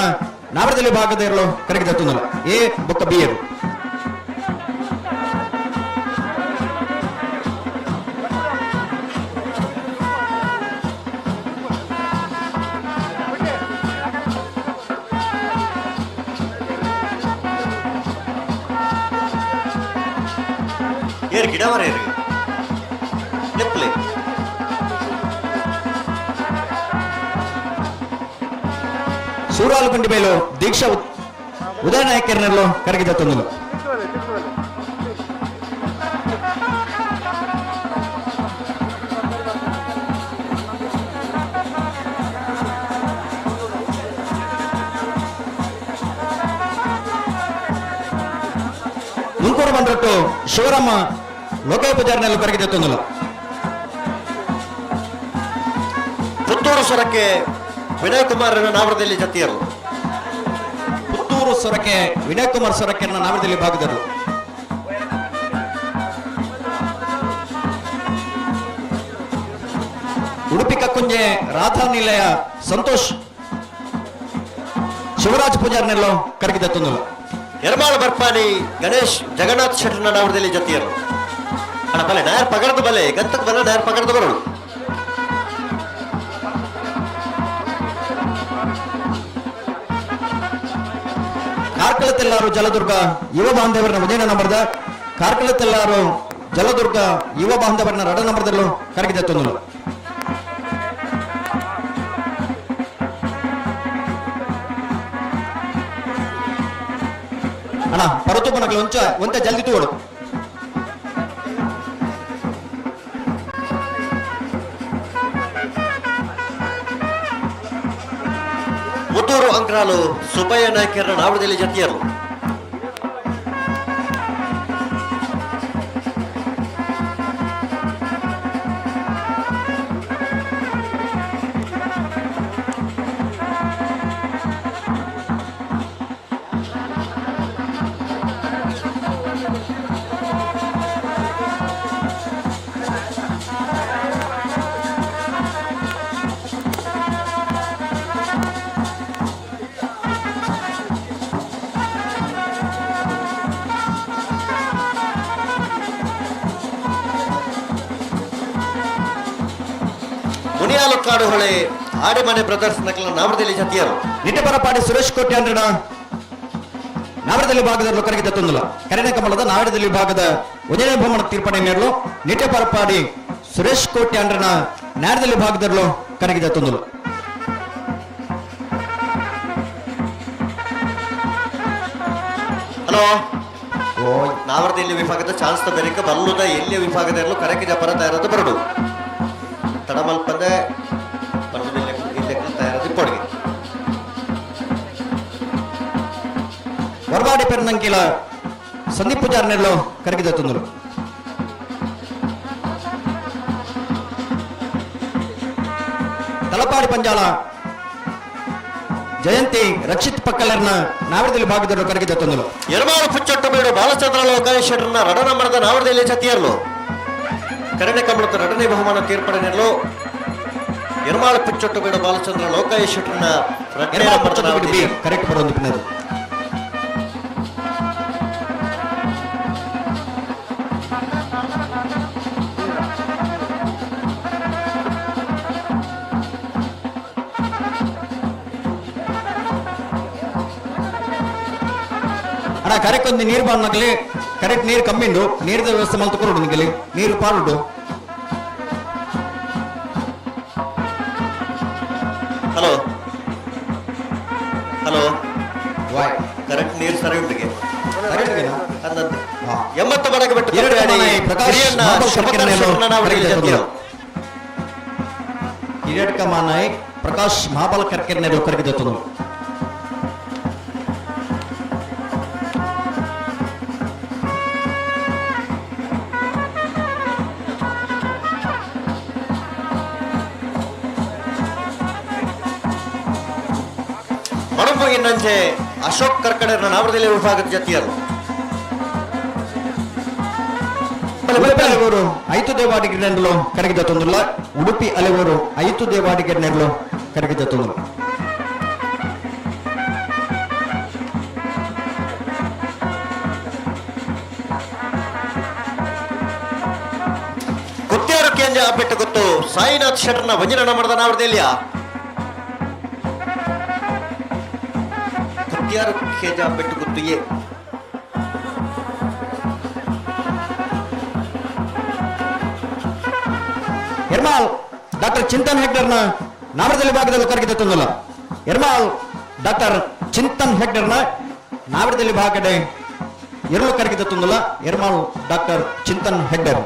ನಾವರದಲ್ಲಿ ಭಾಗದ ಇರಲು ಕರಗಿದೆತ್ತುಂದು. ಎ ಬೊಕ್ಕ ಬಿ ಎರು. ಏರು ಗಿಡ ಮರ ಏರು ಲೆಪ್ಪಲೆ. ಸೂರಾಲುಗುಂಡಿ ಮೇಲು ದೀಕ್ಷಾ ಉದಯ ನಾಯಕರನ್ನೆಲ್ಲೋ ಕರಗಿದೆತ್ತುಂದು. ಮುಂಕೂರು ಬಂದ್ರಟ್ಟು ಶಿವರಾಮ ಲೋಕಾಯ ಪೂಜಾರಿನೆಲ್ಲ ಕರಗಿದೆತ್ತುಂದು. ಪುತ್ತೂರು ಸ್ವರಕ್ಕೆ ವಿನಯ್ ಕುಮಾರ್ ನಾವರದಲ್ಲಿ ಜತಿಯರು. ಪುತ್ತೂರು ಸೊರಕೆ ವಿನಯ್ ಕುಮಾರ್ ಸೊರಕೆನ ನಾವರದಲ್ಲಿ ಭಾಗದರು. ಉಡುಪಿ ಕಕ್ಕುಂಜೆ ರಾಧಾ ನಿಲಯ ಸಂತೋಷ್ ಶಿವರಾಜ್ ಪೂಜಾರ್ನೆಲ್ಲೋ ಕರಗಿದೆತ್ತುಂದು. ಎರ್ಮಾಳು ಬರ್ಪಾನಿ ಗಣೇಶ್ ಜಗನ್ನಾಥ್ ಶೆಟ್ಟರ್ನ ನಾವರದಲ್ಲಿ ಜತಿಯರು. ಅಣ್ಣ ಬಲೆ, ನಾಯರ್ ಪಗಡದ ಬಲೆ, ಗಂತಕ್ಕೆ ಬಲೆ, ನಾಯರ್ ಪಗಡದ ಬರೋಳು. ಕಾರ್ಕಳ ತೆಲ್ಲಾರು ಜಲದುರ್ಗ ಯುವ ಬಾಂಧವರನ್ನ ಒಂದೇ ನಂಬರ್ದ. ಕಾರ್ಕಳ ತೆಲ್ಲಾರು ಜಲದುರ್ಗ ಯುವ ಬಾಂಧವರನ್ನ ಎರಡ ನಂಬರ್ದಲ್ಲೂ ಕರಗಿದೆತ್ತುಂದು. ಅಣ್ಣ ಪರತು ಬನಗಳು ಒಂಚ ಒಂತ ಜಲ್ದಿ ತೋಡು. ಮುತ್ತೂರು ಅಂಕ್ರಾಲು ಸುಬ್ಬಯ್ಯ ನಾಯ್ಕರನ್ನ ನಾವರದಲ್ಲಿ ಜತಿಯರು. ಮುನಿಯಾಲು ಕಾಡುಹೊಳೆ ಆಡೆಮನೆ ಬ್ರದರ್ಸ್ ನಕಲ ನಾವರದಲ್ಲಿ ಜತಿಯರು. ನಿಟ್ಟೆಪರಪಾಡಿ ಸುರೇಶ್ ಕೋಟೆ ಅಂದ್ರಣ ನಾವರದಲ್ಲಿ ಭಾಗದ ಕರಗಿದ ಕರೆನ ಕಮಲದ ನಾವರದಲ್ಲಿ ಭಾಗದ ಉದಯ ಭವನ ತೀರ್ಪಣೆ ಮೇರಲು ನಿಟ್ಟೆಪರಪಾಡಿ ಸುರೇಶ್ ಕೋಟೆ ಅಂಡ್ರನ ನಾಡದಲ್ಲಿ ಭಾಗದಲ್ಲೂ ಕರಗಿದ ತೊಂದಲು. ಹಲೋ, ಓ ನಾವರದಲ್ಲಿ ವಿಭಾಗದ ಚಾನ್ಸ್ ಬೆರಿಕ ಬಲ್ಲುದ ಎಲ್ಲಿಯ ವಿಭಾಗದ ಕರೆಕೆ ಜಪರ ತಯಾರದ ಬರಡು ತಡಮಲ್ಪಂದೆ ಬರಡು ಇಲ್ಲಿ ತಯಾರದ ಕೊಡುಗೆ. ಹೊರವಾಡಿ ಪೆರ್ನಂಕಿಲ ಸಂದೀಪ್ ಪೂಜಾರ್ನೆಲ್ಲೋ ಕರಗಿದ ತೊಂದರು. ತಲಪಾಡಿ ಪಂಜಾಳ ಜಯಂತಿ ರಕ್ಷಿತ್ ಪಕ್ಕಲರ್ನ ನಾವರದಲ್ಲಿ ಭಾಗದಲ್ಲೂ ಕರಗಿದ ತೊಂದರು. ಎರ್ಮಾಳು ಪುಚ್ಚೊಟ್ಟು ಬೇಡು ಬಾಲಚಂದ್ರ ಲೋಕೇಶ್ವರನ ರಡನ ಮರದ ನಾವರದಲ್ಲಿ ಜತಿಯರ್ಲು. ಕರಣೆ ಕಮಲದ ರಡನೆ ಬಹುಮಾನ ತೀರ್ಪಡೆ ನೀಡಲು ಎರ್ಮಾಳು ಪಿಚ್ಚೊಟ್ಟು ಬೇಡು ಬಾಲಚಂದ್ರ ಲೋಕೇಶ್ವರನ ರಡನೆ ಮರದ ನಾವರದಲ್ಲಿ. ಕರೆಕ್ಟ್ ಬರೋದು ಪಿನ್ನದು. ಅಣ್ಣ, ಕರೆಕ್ಟ್ ಒಂದು ನೀರು ಬಂದಾಗಲಿ ಕರೆಕ್ಟ್ ನೀರು ಕಮ್ಮಿಂಡು ನೀರಿನ ವ್ಯವಸ್ಥೆ ಮಲ್ತು ಕೊರಡು ನಿಗಲಿ ನೀರು ಪಾರುಡು. ಹಲೋ ಹಲೋ ವಾಯ್. ಕರೆಕ್ಟ್ ನೀರು ಸರಿ ಉಂಟಿಗೆ. ಕರೆಕ್ಟ್. ಅಂದಂತೆ. ಹಾ. 80 ಬಡಗ ಬಿಟ್ಟು ಎರಡು ಕಪ್ಪಾಡಿ ಮನೆ ಪ್ರಕಾಶ್ ಹಿರಿಯಣ್ಣ ಮಾಬಲ್ ಶುಭಕರ್ ಕರ್ಕರ್ನೆಲ್ಲ ಶೆಟ್ಟರ್ನ ನಾವರದಲ್ಲಿ ಕರೆಗೆ ಜತಿಯರು. ಹಿರಿಯಡ್ಕ ಮಾನಾಯ್ ಪ್ರಕಾಶ್ ಮಹಾಬಲ್ ಕರ್ಕೆರ್ನೆರು ಕರಗಿದ ತೊಂದರು. ಮಡಂಬು ಇನ್ನಂಚೆ ಅಶೋಕ್ ಕರ್ಕಡರ್ನ ನಾವರದಲ್ಲಿ ವಿಭಾಗದ ಜತಿಯರು. ಉಡುಪಿ ಅಲೆವರು ಐತು ದೇವಾಡಿಗರೆಂಡಲು ಕರಗಿದ ತೊಂದಲ್ಲ. ಉಡುಪಿ ಅಲೆವರು ಐತು ದೇವಾಡಿಗರೆಂಡಲು ಕರಗಿದ ತೊಂದರು. ಕುತ್ಯಾರು ಕೇಂದ್ರ ಬೆಟ್ಟ ಗೊತ್ತು ಸಾಯಿನಾಥ್ ಶೆಟ್ಟರ್ನ ವಂಜನ ಮರದ ನಾವರದಲ್ಲಿಯ ಕುತ್ಯಾರು ಕೇಜ ಬೆಟ್ಟು ಗುತ್ತು ಎ. ಎರ್ಮಾಲ್ ಡಾಕ್ಟರ್ ಚಿಂತನ್ ಹೆಗ್ಡರ್ನ ನಾಮರದಲ್ಲಿ ಭಾಗದಲ್ಲಿ ಕರಗಿದ ತೊಂದಲ್ಲ. ಎರ್ಮಾಲ್ ಡಾಕ್ಟರ್ ಚಿಂತನ್ ಹೆಗ್ಡರ್ನ ನಾಮರದಲ್ಲಿ ಭಾಗಡೆ ಎರಳು ಕರಗಿದ ತೊಂದಲ್ಲ. ಎರ್ಮಾಲ್ ಡಾಕ್ಟರ್ ಚಿಂತನ್ ಹೆಗ್ಡರ್.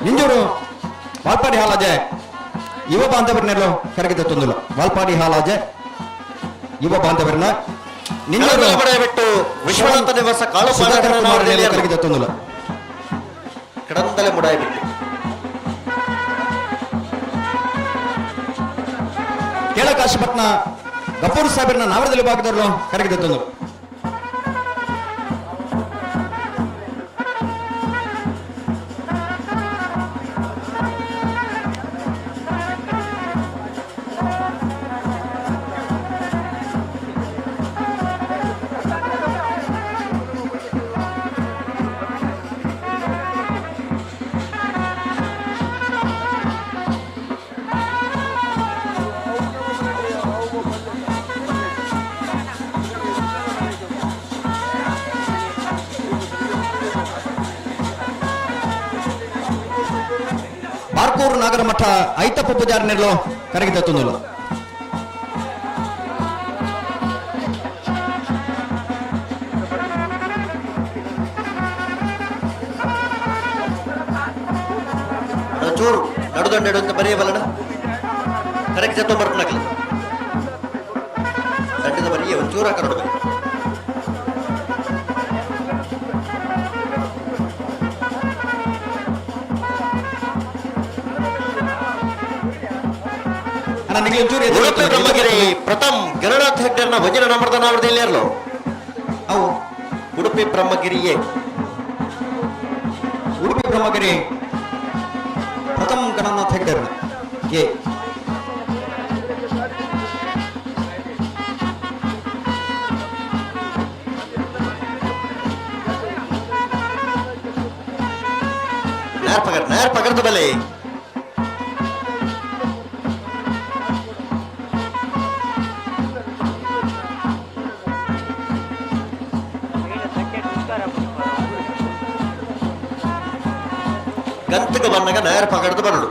ನಿಂಜೂರು ವಾಲ್ಪಾಡಿ ಹಾಲಾಜೆ ಯುವ ಬಾಂಧವರನ್ನೆಲ್ಲೋ ಕರಗಿದ ತೊಂದಲ್ಲ. ವಾಲ್ಪಾಡಿ ಹಾಲಾಜೆ ಯುವ ಬಾಂಧವರನ್ನ ನಿಂಜೂರು ಕಡಂದಲೆ ಬಿಟ್ಟು ವಿಶ್ವನಾಥ ನಿವಾಸ ಕಾಳು ಸುಧಾಕರ್ ಕುಮಾರ್ ಕರಗಿದ ತೊಂದಲ್ಲ. ಕಡಂದಲೆ ಮುಡಾಯ ಬಿಟ್ಟು. ಕೇಳಕಾಶಿಪಟ್ನ ಗಫೂರ್ ಸಾಹೇಬರ್ನ ನಾವರದಲ್ಲಿ ಭಾಗದವರು ಕರಗಿದ ತಂದರು. ಬಾರ್ಕೂರು ನಾಗರಮಠ ಐತಪ್ಪ ಪೂಜಾರಿನೆಲ್ಲೋ ಕರಗಿದ ತಂದರು. ಚೂರು ನಡುದಂಡೆಡು ಅಂತ ಬರೆಯಬಲ್ಲಣ ಕರೆಕ್ಟ್ ಜೊತೆ ಬರ್ಪಣಕ್ಲಿ ದಂಡದ ಬರೆಯ ಒಂಚೂರು ಹಾಕ ನೋಡ್ಬೇಕು. ಅಣ್ಣ, ನಿಮಗೆ ಒಂಚೂರು ಎದುರು ಉಡುಪಿ ಬ್ರಹ್ಮಗಿರಿ ಪ್ರಥಮ್ ಗಣನಾಥ್ ಹೆಗ್ಡರ್ನ ಭಜನ ನಮರ್ದ ನಾವರದಲ್ಲಿ ಇರಲು. ಅವು ಉಡುಪಿ ಬ್ರಹ್ಮಗಿರಿ ಎ. ಉಡುಪಿ ಬ್ರಹ್ಮಗಿರಿ ಪ್ರಥಮ್ ಗಣನಾಥ್ ಹೆಗ್ಡರ್ ಎ. ನೇರ್ ಪಗರ್ ನೇರ್ ಪಗರ್ದ ಬಲೆ. ಗಂತಕ ಬನ್ನಗ ನೇರ ಪಗಡ್ದು ಬರಡು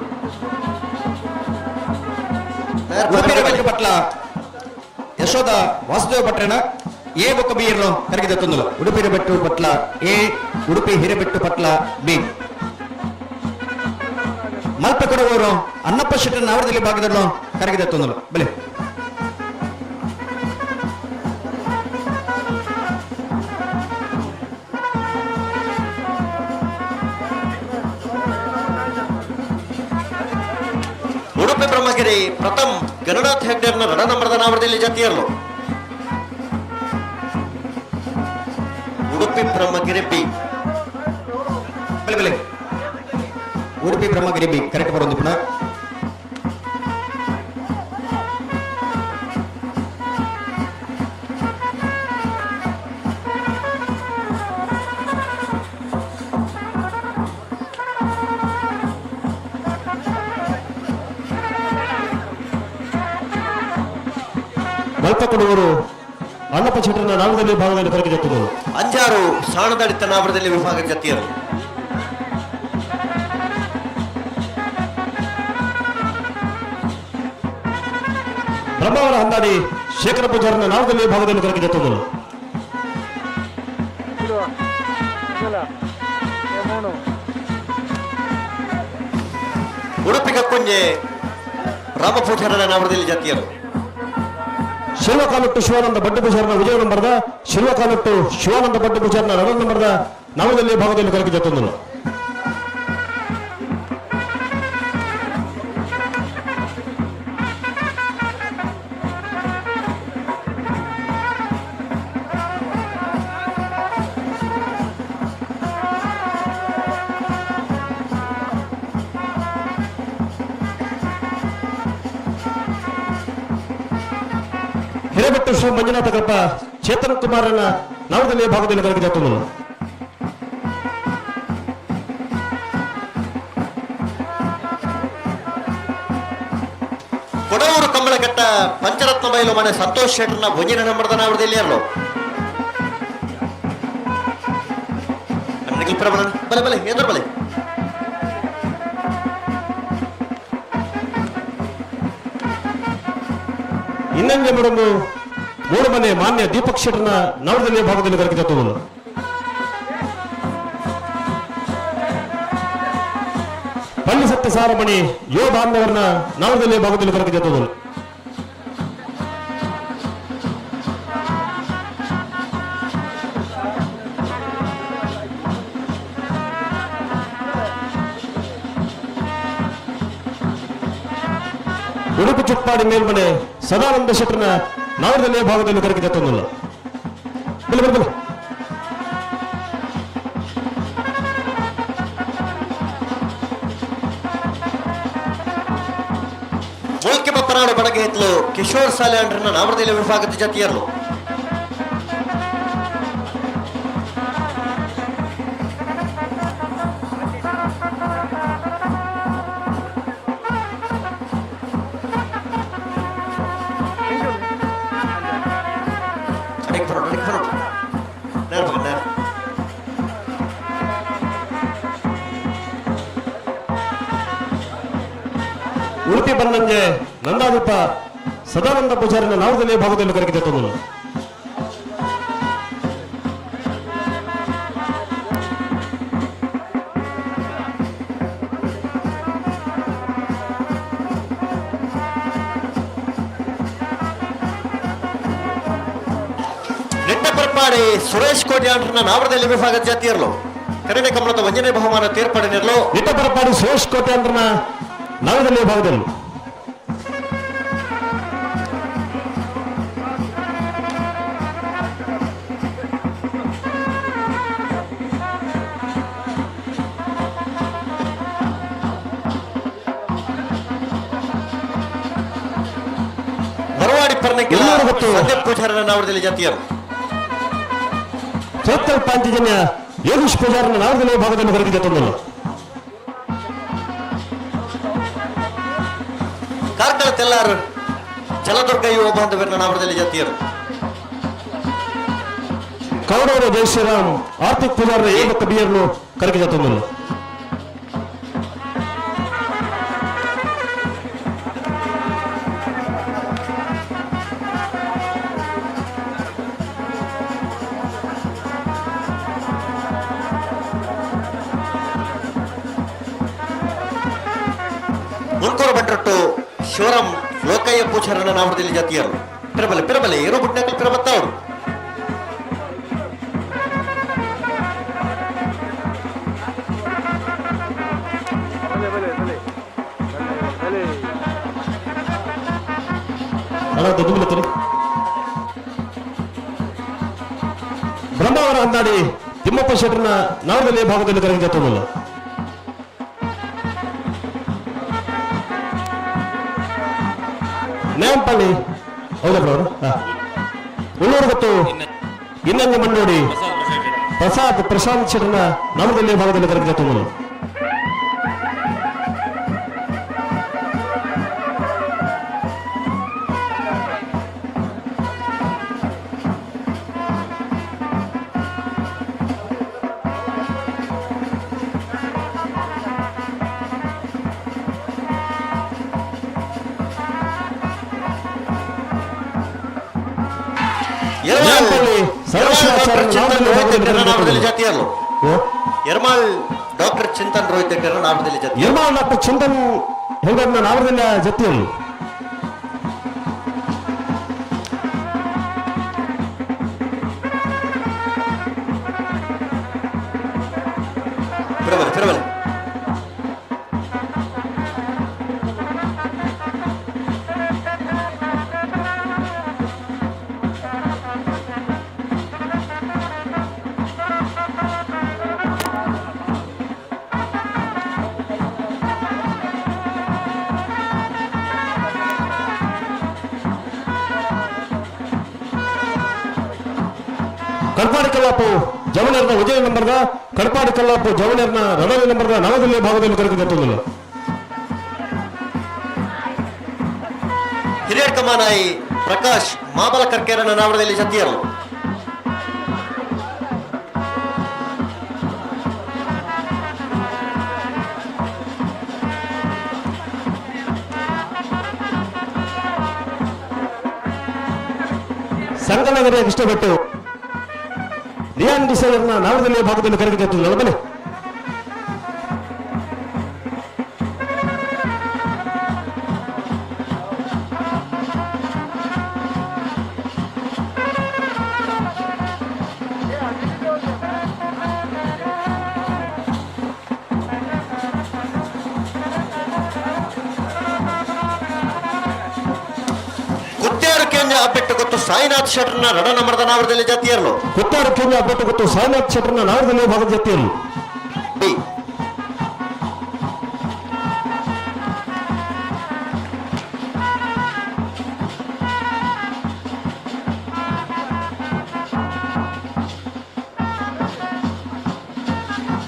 ನೇರ ಉಡುಪಿ ಪಗಡ್ದು ರವೀಂದ್ರ ಪಟ್ಲ ಯಶೋಧ ವಾಸುದೇವ ಭಟ್ರನ ಎ ಬೊಕ್ಕ ಬಿ ಇರಲು ಕರಗಿದ ತೊಂದಲು. ಉಡುಪಿ ಹಿರೇಬೆಟ್ಟು ಪಟ್ಲ ಎ, ಉಡುಪಿ ಹಿರೇಬೆಟ್ಟು ಪಟ್ಲ ಬಿ. ಮಲ್ಪೆ ಕೊಡವರು ಅನ್ನಪ್ಪ ಶೆಟ್ಟರ್ ನಾವರದಲ್ಲಿ ಭಾಗದಲ್ಲೂ ಕರಗಿದ ತೊಂದಲು ಬಲೆ. ಉಡುಪಿ ಬ್ರಹ್ಮಗಿರಿ ಪ್ರಥಮ್ ಗಣನಾಥ್ ಹೆಗ್ಡರ್ನ ರಣನಮ್ರದ ನಾವರದಲ್ಲಿ ಜತಿಯರ್ಲು. ಉಡುಪಿ ಬ್ರಹ್ಮಗಿರಿ ಬಿ. ಬಲೆ ಬಲೆ. ಉಡುಪಿ ಬ್ರಹ್ಮಗಿರಿ ಬಿ ಕರೆಕ್ಟ್ ಬರೋದು ಪುನಃ. ಮಲ್ಪಕೊಡುವರು ಅಣ್ಣಪ್ಪ ಶೆಟ್ಟರ್ನ ನಾಮದಲ್ಲಿ ಭಾಗದಲ್ಲಿ ಕರಕೆ ಜತ್ತುವುದು. ಅಂಜಾರು ಸಾಣದಡಿತ ನಾವರದಲ್ಲಿ ವಿಭಾಗ ಜತಿಯರು. ಬ್ರಹ್ಮಾವರ ಹಂದಾಡಿ ಶೇಖರ ಪೂಜಾರನ ನಾಮದಲ್ಲಿ ಭಾಗದಲ್ಲಿ ಕರಕೆ ಜತ್ತುವುದು. ಉಡುಪಿ ಕಕ್ಕೊಂಜೆ ರಾಮಪೂಜಾರನ ನಾವರದಲ್ಲಿ ಜತಿಯರು. ಶಿಲ್ವಕಾಲೊಟ್ಟು ಶಿವಾನಂದ ಬಡ್ಡು ಪೂಜಾರನ ವಿಜಯ ನಂಬರ್ದ ಶಿಲ್ವಕಾಲೊಟ್ಟು ಶಿವಾನಂದ ಬಡ್ಡು ಪೂಜಾರನ ರಣ ನಂಬರ್ದ ನಾಮದಲ್ಲಿ ಭಾಗದಲ್ಲಿ ಕರಕೆ ಜತ್ತುವುದು. ಹಿರೇಬೆಟ್ಟು ಶ್ರೀ ಮಂಜುನಾಥ ಕಲ್ಪ ಚೇತನ್ ಕುಮಾರನ ನಾಮದಲ್ಲಿ ಭಾಗದಲ್ಲಿ ಕರಕೆ ಜತ್ತುವುದು. ಕೊಡವೂರು ಕಂಬಳಘಟ್ಟ ಪಂಚರತ್ನ ಬಯಲು ಮನೆ ಸಂತೋಷ್ ಶೆಟ್ಟರ್ನ ಒಂಜಿನ ನಂಬರ್ದ ನಾವರದಲ್ಲಿ ಇರಲು. ಬಲೆ ಬಲೆ ಎದುರು ಬಲೆ. ಇನ್ನೊಂದು ಮೇಡಮ್ ಮೂರು ಮನೆ ಮಾನ್ಯ ದೀಪಕ್ ಶೆಟ್ಟರ್ನ ನವರದಲ್ಲಿ ಭಾಗದಲ್ಲಿ ಕರಕೆ ಜತ್ತುವುದು. ಪಳ್ಳಿ ಸತ್ಯ ಸಾರಮಣಿ ಯುವ ಬಾಂಧವರನ್ನ ನವರದಲ್ಲಿ ಭಾಗದಲ್ಲಿ ಕರಕೆ ಜತ್ತುವುದು. ಉಡುಪಿ ಚುಟ್ಪಾಡಿ ಮೇಲ್ಮನೆ ಸದಾನಂದ ಶೆಟ್ಟರ್ನ ನವರದಲ್ಲಿ ಭಾಗದಲ್ಲಿ ಕರಕೆ ಜತ್ತುವುದು. ಬಲೆ ಬಲೆ ಬಲೆ. ಮೂಲ್ಕೆ ಬಪ್ಪನಾಡು ಬಡಗೆ ಹಿತ್ಲು ಕಿಶೋರ್ ಸಾಲೆ ಅಂಡ್ರನ್ನ ನಾವರದಲ್ಲಿ ವಿಭಾಗದ ಜತಿಯರ್ಲು. ಅಡಿಗೆ ಬರೋಣ, ಅಡಿಗೆ ಬರೋಣ. ನೇರ ಮಗ, ನೇರ. ಉಡುಪಿ ಬಂದಂಗೆ ನಂದಾದೀಪ ಸದಾನಂದ ಪೂಜಾರಿನ ನಾವದಲ್ಲಿ ಭಾಗದಲ್ಲಿ ಕರಕೆ ಜತ್ತುವುದು. ನೆಟ್ಟ ಪರ್ಪಾಡಿ ಸುರೇಶ್ ಕೋಟಿ ಅಂಡ್ರನ್ನ ನಾವರದಲ್ಲಿ ವಿಭಾಗದ ಜಾತಿಯರ್ಲು. ಕನ್ನಡ ಕಮಲದ ಒಂಜನೇ ಬಹುಮಾನ ತೀರ್ಪಡೆನಿರ್ಲು. ನಿಟ್ಟಪರಪಾಡಿ ಸುರೇಶ್ ಕೋಟೆ ಅಂದ್ರನ ನವದಲ್ಲಿ ಭಾಗದಲ್ಲಿ. ಮರವಾಡಿ ಪರ್ನಕ್ಕೆ ಎಲ್ಲರೂ ಗೊತ್ತು. ಸಂದೀಪ್ ಪೂಜಾರನ ನಾವರದಲ್ಲಿ ಜಾತಿಯರು. ಸೋತ್ತಲ್ ಪಾಂಚಜನ್ಯ ಯೋಗೀಶ್ ಪೂಜಾರನ ನವದಲ್ಲಿ ಭಾಗದಲ್ಲಿ ಕರಕೆ ಜತ್ತುವುದು. ಕಾರ್ಕಳ ತೆಲ್ಲಾರು ಜಲದುರ್ಗ ಯುವ ಬಾಂಧವ್ಯರ ನಾವರದಲ್ಲಿ ಜಾತಿಯರು. ಕೌಡವರ ಜಯ ಶ್ರೀರಾಮ್ ಆರ್ತಿಕ್ ಪೂಜಾರನ ಏ ಮತ್ತು ಬಿಯನ್ನು ಕರಕೆ ಜತ್ತುವುದು. ಮುನ್ಕೂರು ಬಂಟ್ರಟ್ಟು ಶಿವರಾಮ್ ಲೋಕಯ್ಯ ಪೂಜಾರನ ನಾವರದಲ್ಲಿ ಜಾತಿಯರು. ಪಿರಬಲೆ ಪಿರಬಲೆ ಇರೋ ಬುಡ್ನಾಕಲ್ ಪಿರಬತ್ತವರು. ಅಣ್ಣ ದೊಡ್ಡ ಬ್ರಹ್ಮಾವರ ಅಂದಾಡಿ ತಿಮ್ಮಪ್ಪ ಶೆಟ್ಟರ್ನ ನವರದಲ್ಲಿ ಭಾಗದಲ್ಲಿ ಕರಕೆ ಜತ್ತುವುದು. ನೇಂಪಳ್ಳಿ ಹೌದಾ ಅವರು ಉಳ್ಳೂರು ಗೊತ್ತು ಇನ್ನೊಂದು ಮಂಡೋಡಿ ಪ್ರಸಾದ್ ಪ್ರಶಾಂತ್ ಶೆಟ್ಟರ್ನ ನವರದಲ್ಲಿ ಭಾಗದಲ್ಲಿ ಕರಕೆ ಜತ್ತುವುದು. ಡಾಕ್ಟರ್ ಚಿಂತನ್ ರೋಹಿತ್ ಶೆಟ್ಟರ್ನ ನಾಮದಲ್ಲಿ ಜಾತಿಯರು. ಎರ್ಮಾಳ್ ಡಾಕ್ಟರ್ ಚಿಂತನ್ ರೋಹಿತ್ ಶೆಟ್ಟರ್ನ ನಾಮದಲ್ಲಿ ಜಾತಿ. ಎರ್ಮಾಳ್ ಡಾಕ್ಟರ್ ಚಿಂತನ್ ಹೆಂಗನ್ನ ನಾವರದಲ್ಲಿ ಜೊತೆಯಲ್ಲಿ. ತಿರುಮಲೆ ತಿರುಮಲೆ. ಕಡ್ಪಾಡಿ ಕಲ್ಲಾಪು ಜವನೇರ್ನ ವಿಜಯ ನಂಬರ್ದ, ಕಡ್ಪಾಡಿ ಕಲ್ಲಾಪು ಜವನೇರ್ನ ರಣದ ನಂಬರ್ದ ನವದಿಲ್ಲಿ ಭಾಗದಲ್ಲಿ ಕರಗಿ. ಹಿರಿಯರ್ ಕಮಾನಾಯಿ ಪ್ರಕಾಶ್ ಮಾಬಲ ಕರ್ಕೇರನ ನಾವರದಲ್ಲಿ ಜತಿಯರು. ಸಂಗನಗರಿಯ ಇಷ್ಟಪಟ್ಟು ರಿಯಾನ್ ಡಿಸೈರ್ನ ನವದೆಹಲಿ ಭಾಗದಲ್ಲಿ ಕರಗಿ ಬನ್ನಿ. ಕುತ್ಯಾರು ಕೇಂದ್ರ ಅಬ್ಬೆಟ್ಟು ಗೊತ್ತು ಸಾಯಿನಾಥ್ ಶೆಟ್ಟರ್ನ ರಡ ನಂಬರ್ದ ನಾವರದಲ್ಲಿ ಜಾತಿಯರು. ಕುತ್ತಾರು ಕೇಂದ್ರ ಅಬ್ಬಟ್ಟು ಗೊತ್ತು ಸಾಯಿನಾಥ್ ಶೆಟ್ಟರ್ನ ನವದೆಹಲಿ ಭಾಗದ ಜೊತೆಯಲ್ಲಿ. ಬಿ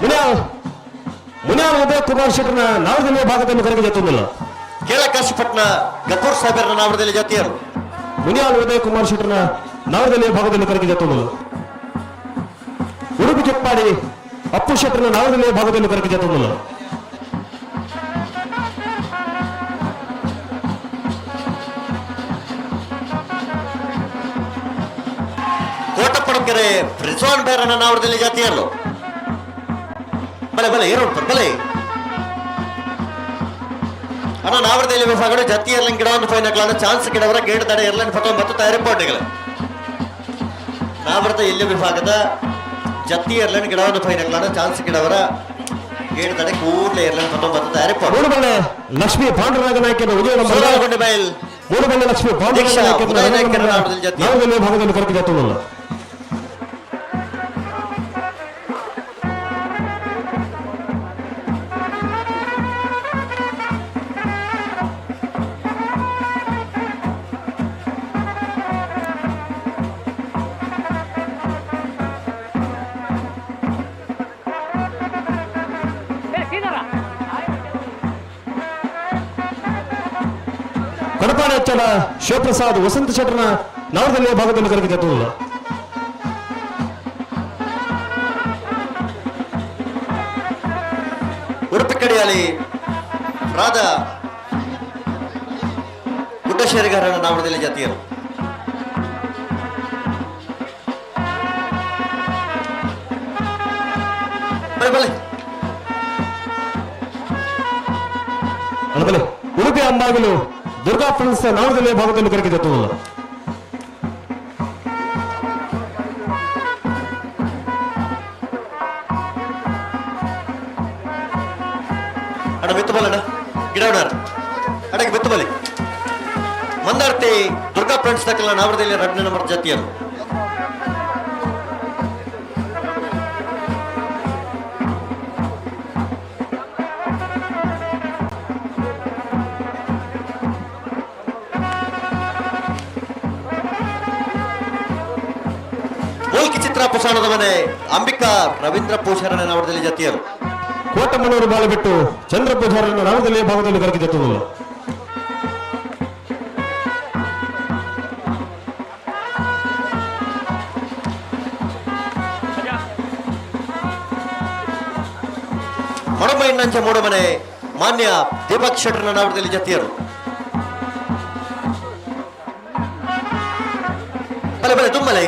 ಮುನಿಯಾಲ್ ಮುನಿಯಾಲ್ ಉದಯ್ ಕುಮಾರ್ ಶೆಟ್ಟರ್ನ ನವದೆಹಲಿ ಭಾಗದಲ್ಲಿ ಕರಗಿ ಜೊತೆಯಲ್ಲ. ಕೇಳಕಾಶಿಪಟ್ನ ಗಫೂರ್ ಸಾಹೇಬರ್ನ ನಾವರದಲ್ಲಿ ಜಾತಿಯರು. ಮುನಿಯಾಲ್ ಉದಯ್ ಕುಮಾರ್ ಶೆಟ್ಟರ್ನ ನವದೆಹಲಿ ಭಾಗದಲ್ಲಿ ಕರಗಿ ಜೊತೆಯಲ್ಲ. ಉಡುಪಿ ಚಪ್ಪಾಡಿ ಅಪ್ಪು ಶೆಟ್ಟರ್ನ ನವದೆಹಲಿ ಭಾಗದಲ್ಲಿ ಕರಗಿ ಜೊತೆಯಲ್ಲ. ಕೋಟಪಡಕೆರೆ ರಿಜ್ವಾನ್ ಬೇರನ ನಾವರದಲ್ಲಿ ಜಾತಿಯರು. ಬಲೆ ಬಲೆ ಏರು ಬಲೆ ಅಣ್ಣ. ನಾವರದಲ್ಲಿ ವಿಭಾಗಗಳು ಜತಿ ಏರ್ಲೈನ್ ಗಿಡವನ್ನು ಫೈನಕ್ಲಾದ ಚಾನ್ಸ್ ಗಿಡವರ ಗೇಡ್ ತಡೆ ಏರ್ಲೈನ್ ಫೋಟೋ ಮತ್ತು ತಯಾರಿ ಪೋಟಿಗಳು. ನಾವರದ ಎಲ್ಲಿ ವಿಭಾಗದ ಜತ್ತಿ ಏರ್ಲೈನ್ ಗಿಡವನ್ನು ಫೈನಕ್ಲಾದ ಚಾನ್ಸ್ ಗಿಡವರ ಗೇಡ್ ತಡೆ ಕೂಡಲೇ ಏರ್ಲೈನ್ ಫೋಟೋ ಮತ್ತು ತಯಾರಿ ಪೋಟಿ. ಮೂಡುಬಳ್ಳೆ ಲಕ್ಷ್ಮೀ ಪಾಂಡುರಂಗ ನಾಯಕನ ವಿಜಯ ನಂಬರ್. ಸೋಲಾರಗೊಂಡೆ ಬೈಲ್ ಮೂಡುಬಳ್ಳೆ ಲಕ್ಷ್ಮೀ ಪಾಂಡುರಂಗ ದೀಕ್ಷಾ ನಾಯಕನ ಉದಯ ನಾಯಕರ ನಾಮದಲ್ಲಿ ಜೊತೆ. ನವದೆಹಲಿ ಭಾಗದಲ್ಲಿ ಕರಗಿ ಜೊತೆಯಲ್ಲ. ಕಡಪಾಡಿ ಹೆಚ್ಚಳ ಶಿವಪ್ರಸಾದ್ ವಸಂತ ಶೆಟ್ಟರ್ನ ನವದೆಹಲಿ ಭಾಗದಲ್ಲಿ ಕರಗಿ ಜೊತೆಯಲ್ಲ. ಉಡುಪಿ ಕಡೆಯಲ್ಲಿ ರಾಧಾ ಗುಡ್ಡಶೇರಿಗಾರನ ನಾವರದಲ್ಲಿ ಜಾತಿಯರು. ಬಲೆ ಬಲೆ. ಅಲ್ಲ, ಉಡುಪಿ ಅಂಬಾಗಿಲು ದುರ್ಗಾ ಫ್ರೆಂಡ್ಸ್ ನವದೆಹಲಿ ಭಾಗದಲ್ಲಿ ಕರಗಿ ಜೊತೆಯಲ್ಲ. ಅಣ್ಣ ಮೆತ್ತು ಬಲ್ಲಣ್ಣ ಗಿಡ ಹೊಡಾರ ಅಡಗೆ ಮೆತ್ತು ಬಲಿ. ಮಂದಾರ್ತಿ ದುರ್ಗಾ ಫ್ರೆಂಡ್ಸ್ ತಕ್ಕಲ್ಲ ನಾವರದಲ್ಲಿ ಎರಡನೇ ನಂಬರ್ ಜಾತಿಯರು. ಮೂಲ್ಕಿ ಚಿತ್ರ ಪುಸಾಣದ ಮನೆ ಅಂಬಿಕಾ ರವೀಂದ್ರ ಪೂಷಾರಣ ನಾವರದಲ್ಲಿ ಜಾತಿಯರು. ಕೋಟಮನೂರು ಬಾಲಬಿಟ್ಟು ಚಂದ್ರ ಪೂಜಾರನ್ನ ನವದೆಹಲಿ ಭಾಗದಲ್ಲಿ ಕರಗಿ ಜೊತೆಯಲ್ಲ. ಮೊಡಮೈನಂಚೆ ಮೂಡಮನೆ ಮಾನ್ಯ ದೀಪಕ್ ಶೆಟ್ಟರ್ನ ನಾವರದಲ್ಲಿ ಜಾತಿಯರು. ಬಲೆ ಬಲೆ ಬಲೆ ತುಂಬಲೆ.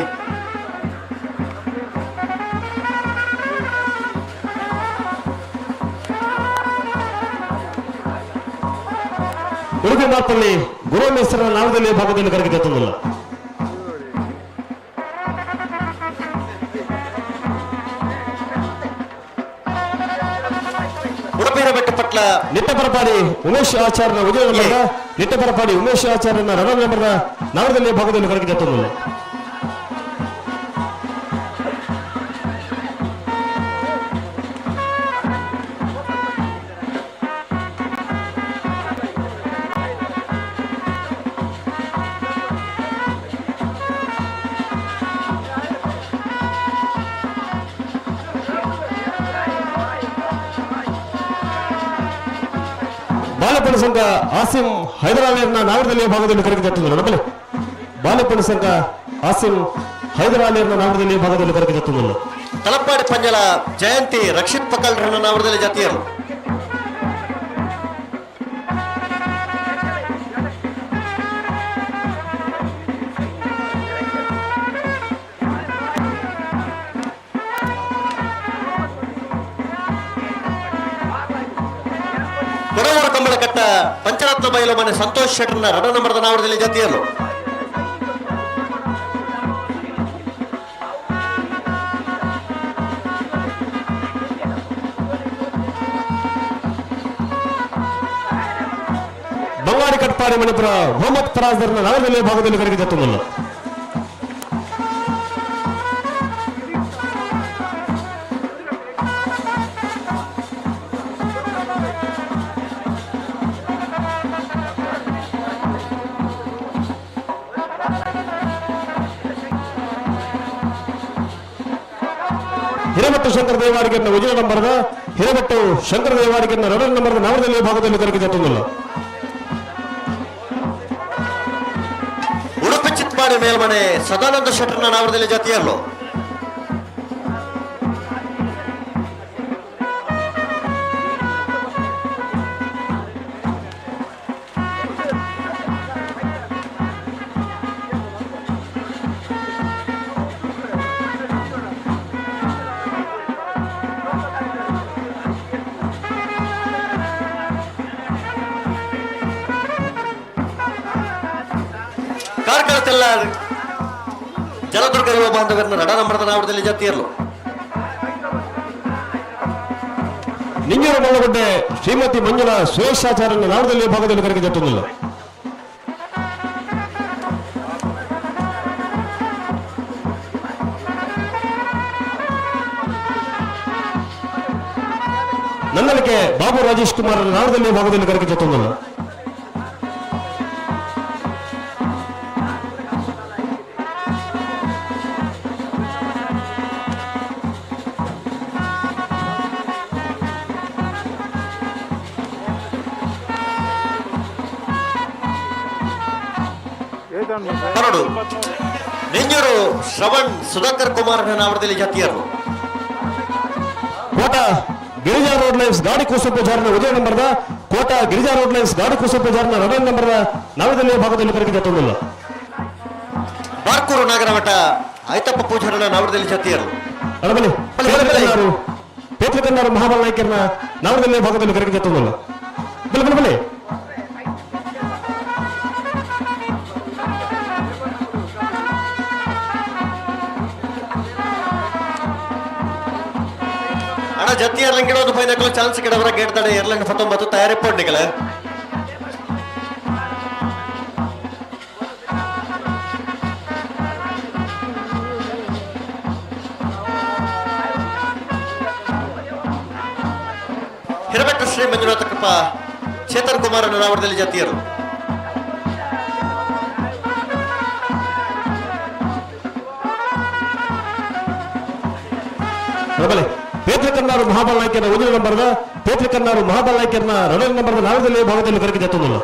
ಉಡುಪಿ ಮಾತಲ್ಲಿ ಗುರುಮೇಶ್ವರ ನಾಮದಲ್ಲಿ ಭಾಗದಲ್ಲಿ ಕರಗಿ ತಂದಿಲ್ಲ. ಉಡುಪಿನ ಬೆಟ್ಟಪಟ್ಲ ನಿಟ್ಟಪರಪಾಡಿ ಉಮೇಶ್ ಆಚಾರ್ಯನ ಉದಯ ನಂಬರ್ದ ನಿಟ್ಟಪರಪಾಡಿ ಉಮೇಶ್ ಆಚಾರ್ಯನ ರಣ ನಂಬರ್ದ ನಾಮದಲ್ಲಿ ಭಾಗದಲ್ಲಿ ಕರಗಿ ತಂದಿಲ್ಲ. ಬಾಲಪಣ ಸಂಘ ಆಸಿಂ ಹೈದರಾಲಿಯನ್ನ ನಾಮದಲ್ಲಿ ಭಾಗದಲ್ಲಿ ಕರಗಿ ತಂದಿಲ್ಲ. ನಮ್ಮಲ್ಲಿ ಬಾಲಪಣ ಸಂಘ ಆಸಿಂ ಹೈದರಾಲಿಯನ್ನ ನಾಮದಲ್ಲಿ ಭಾಗದಲ್ಲಿ ಕರಗಿ ತಂದಿಲ್ಲ. ತಲಪಾಡಿ ಪಂಜಲ ಜಯಂತಿ ರಕ್ಷಿತ್ ಪಕಲ್ರನ್ನ ನಾವರದಲ್ಲಿ ಜಾತಿಯರು. ಕೊಡವೂರು ಕಂಬಳಕಟ್ಟ ಪಂಚರತ್ನ ಬಯಲು ಮನೆ ಸಂತೋಷ್ ಶೆಟ್ಟರ್ನ ರಡ ನಂಬರದ ನಾವರದಲ್ಲಿ ಜಾತಿಯರು. ಬಂಗಾಡಿ ಕಟ್ಪಾಡಿ ಮಣಿಪುರ ಮೊಹಮ್ಮದ್ ಫರಾಜ್ದರ್ನ ನಾಮದಲ್ಲಿ ಭಾಗದಲ್ಲಿ ಕರಗಿ ತಂದಿಲ್ಲ. ಹಿರೇಮಟ್ಟು ಶಂಕರ ದೇವಾಡಿಗೆನ್ನ ವಿಜಯ ನಂಬರ್ದ ಹಿರೇಮಟ್ಟು ಶಂಕರ ದೇವಾಡಿಗೆನ್ನ ರಡ ನಂಬರ್ದ ನಾಮದಲ್ಲಿ ಭಾಗದಲ್ಲಿ ಕರಗಿ ತಂದಿಲ್ಲ. ಉಡುಪಿ ಚಿತ್ಮಾಡಿ ಮೇಲ್ಮನೆ ಸದಾನಂದ ಶೆಟ್ಟರ್ನ ನಾವರದಲ್ಲಿ ಜಾತಿಯರು. ಕಾರ್ಕಳತೆಲ್ಲ ಜಲದುರ್ಗ ಯುವ ಬಾಂಧವರನ್ನ ರಡ ನಂಬರದ ನಾವರದಲ್ಲಿ ಜಾತಿಯರು. ನಿಂಜೂರು ಮಲ್ಲಗುಡ್ಡೆ ಶ್ರೀಮತಿ ಮಂಜುಳಾ ಸುರೇಶಾಚಾರ್ಯನ ನಾಮದಲ್ಲಿ ಭಾಗದಲ್ಲಿ ಕರಗಿ ತಂದಿಲ್ಲ. ನಂದಲಿಕೆ ಬಾಬು ರಾಜೇಶ್ ಕುಮಾರ್ ನಾಮದಲ್ಲಿ ಭಾಗದಲ್ಲಿ ಕರಗಿ ತಂದಿಲ್ಲ. ಬರಡು ನಿಂಜೂರು ಶ್ರವಣ್ ಸುಧಾಕರ್ ಕುಮಾರ್ ನಾವರದಲ್ಲಿ ಜಾತಿಯರು. ಕೋಟ ಗಿರಿಜಾ ರೋಡ್ ಲೈನ್ಸ್ ಗಾಡಿ ಕೂಸು ಪೂಜಾರನ ಉದಯ ನಂಬರ್ದ ಕೋಟ ಗಿರಿಜಾ ರೋಡ್ ಲೈನ್ಸ್ ಗಾಡಿ ಕೂಸು ಪೂಜಾರನ ರಡ ನಂಬರ್ದ ನಾಮದಲ್ಲಿ ಭಾಗದಲ್ಲಿ ಕರಗಿ ತಂದಿಲ್ಲ. ಬಾರ್ಕೂರು ನಾಗರಮಠ ಆಯ್ತಪ್ಪ ಪೂಜಾರನ ನಾವರದಲ್ಲಿ ಜಾತಿಯರು. ಅಡಬಲಿ ಬಲೆ, ಬಲೆ, ಬಲೆ. ಪೇತ್ರಕನ್ನಾರು ಮಹಾಬಲ ನಾಯಕರನ್ನ ನಾಮದಲ್ಲಿ ಭಾಗದಲ್ಲಿ ಕರಗಿ ತಂದಿಲ್ಲ. ಬಲೆ ಬಲೆ ಬಲೆ. ಅಣ್ಣ ಜತ್ತಿಯರ್ ಗಿಡೋದು ಫೈನಲ್ ಚಾನ್ಸ್ ಗಿಡವರ ಗೇಟ್ ತಡೆ ಏರ್ಲಂಗ್ 19 ತಯಾರಿ ಪೊಂಡಿಗಳ. ಹಿರಬೆಟ್ಟು ಶ್ರೀ ಮಂಜುನಾಥ ಕೃಪಾ ಚೇತನ್ ಕುಮಾರ್ ನಾವರದಲ್ಲಿ ಜಾತಿಯರು. ಅಡಬಲೆ ಪೇತ್ರಕನ್ನಾರು ಮಹಾಬಲ ನಾಯಕರ ಉದಯ ನಂಬರ್ದ ಪೇತ್ರಕನ್ನಾರು ಮಹಾಬಲ ನಾಯಕರನ್ನ ರಡ ನಂಬರ್ದ ನಾಮದಲ್ಲಿ ಭಾಗದಲ್ಲಿ ಕರಗಿ ತಂದಿಲ್ಲ.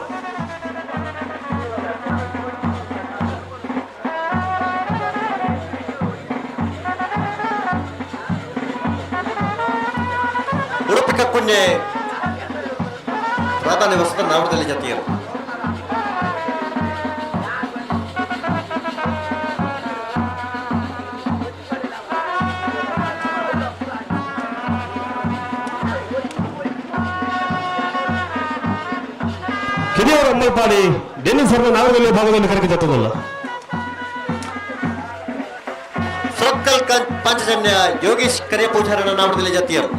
ಉಡುಪಿ ಕಕ್ಕುಂಜೆ ಪ್ರಾಧಾನ್ಯ ವಸ್ತ್ರ ನಾವರದಲ್ಲಿ ಜಾತಿಯರು. ಉಡಿಯೂರು ಅಂಬಲ್ಪಾಡಿ ಡೆನ್ನಿಸ್ ಅವರ ನಾವರದಲ್ಲಿ ಭಾಗದಲ್ಲಿ ಕರಕೆ ಜತ್ತದಲ್ಲ. ಸೊಕ್ಕಲ್ ಪಾಂಚಜನ್ಯ ಯೋಗೀಶ್ ಕರಿಯ ಪೂಜಾರನ ನಾಮದಲ್ಲಿ ಜತಿಯರು.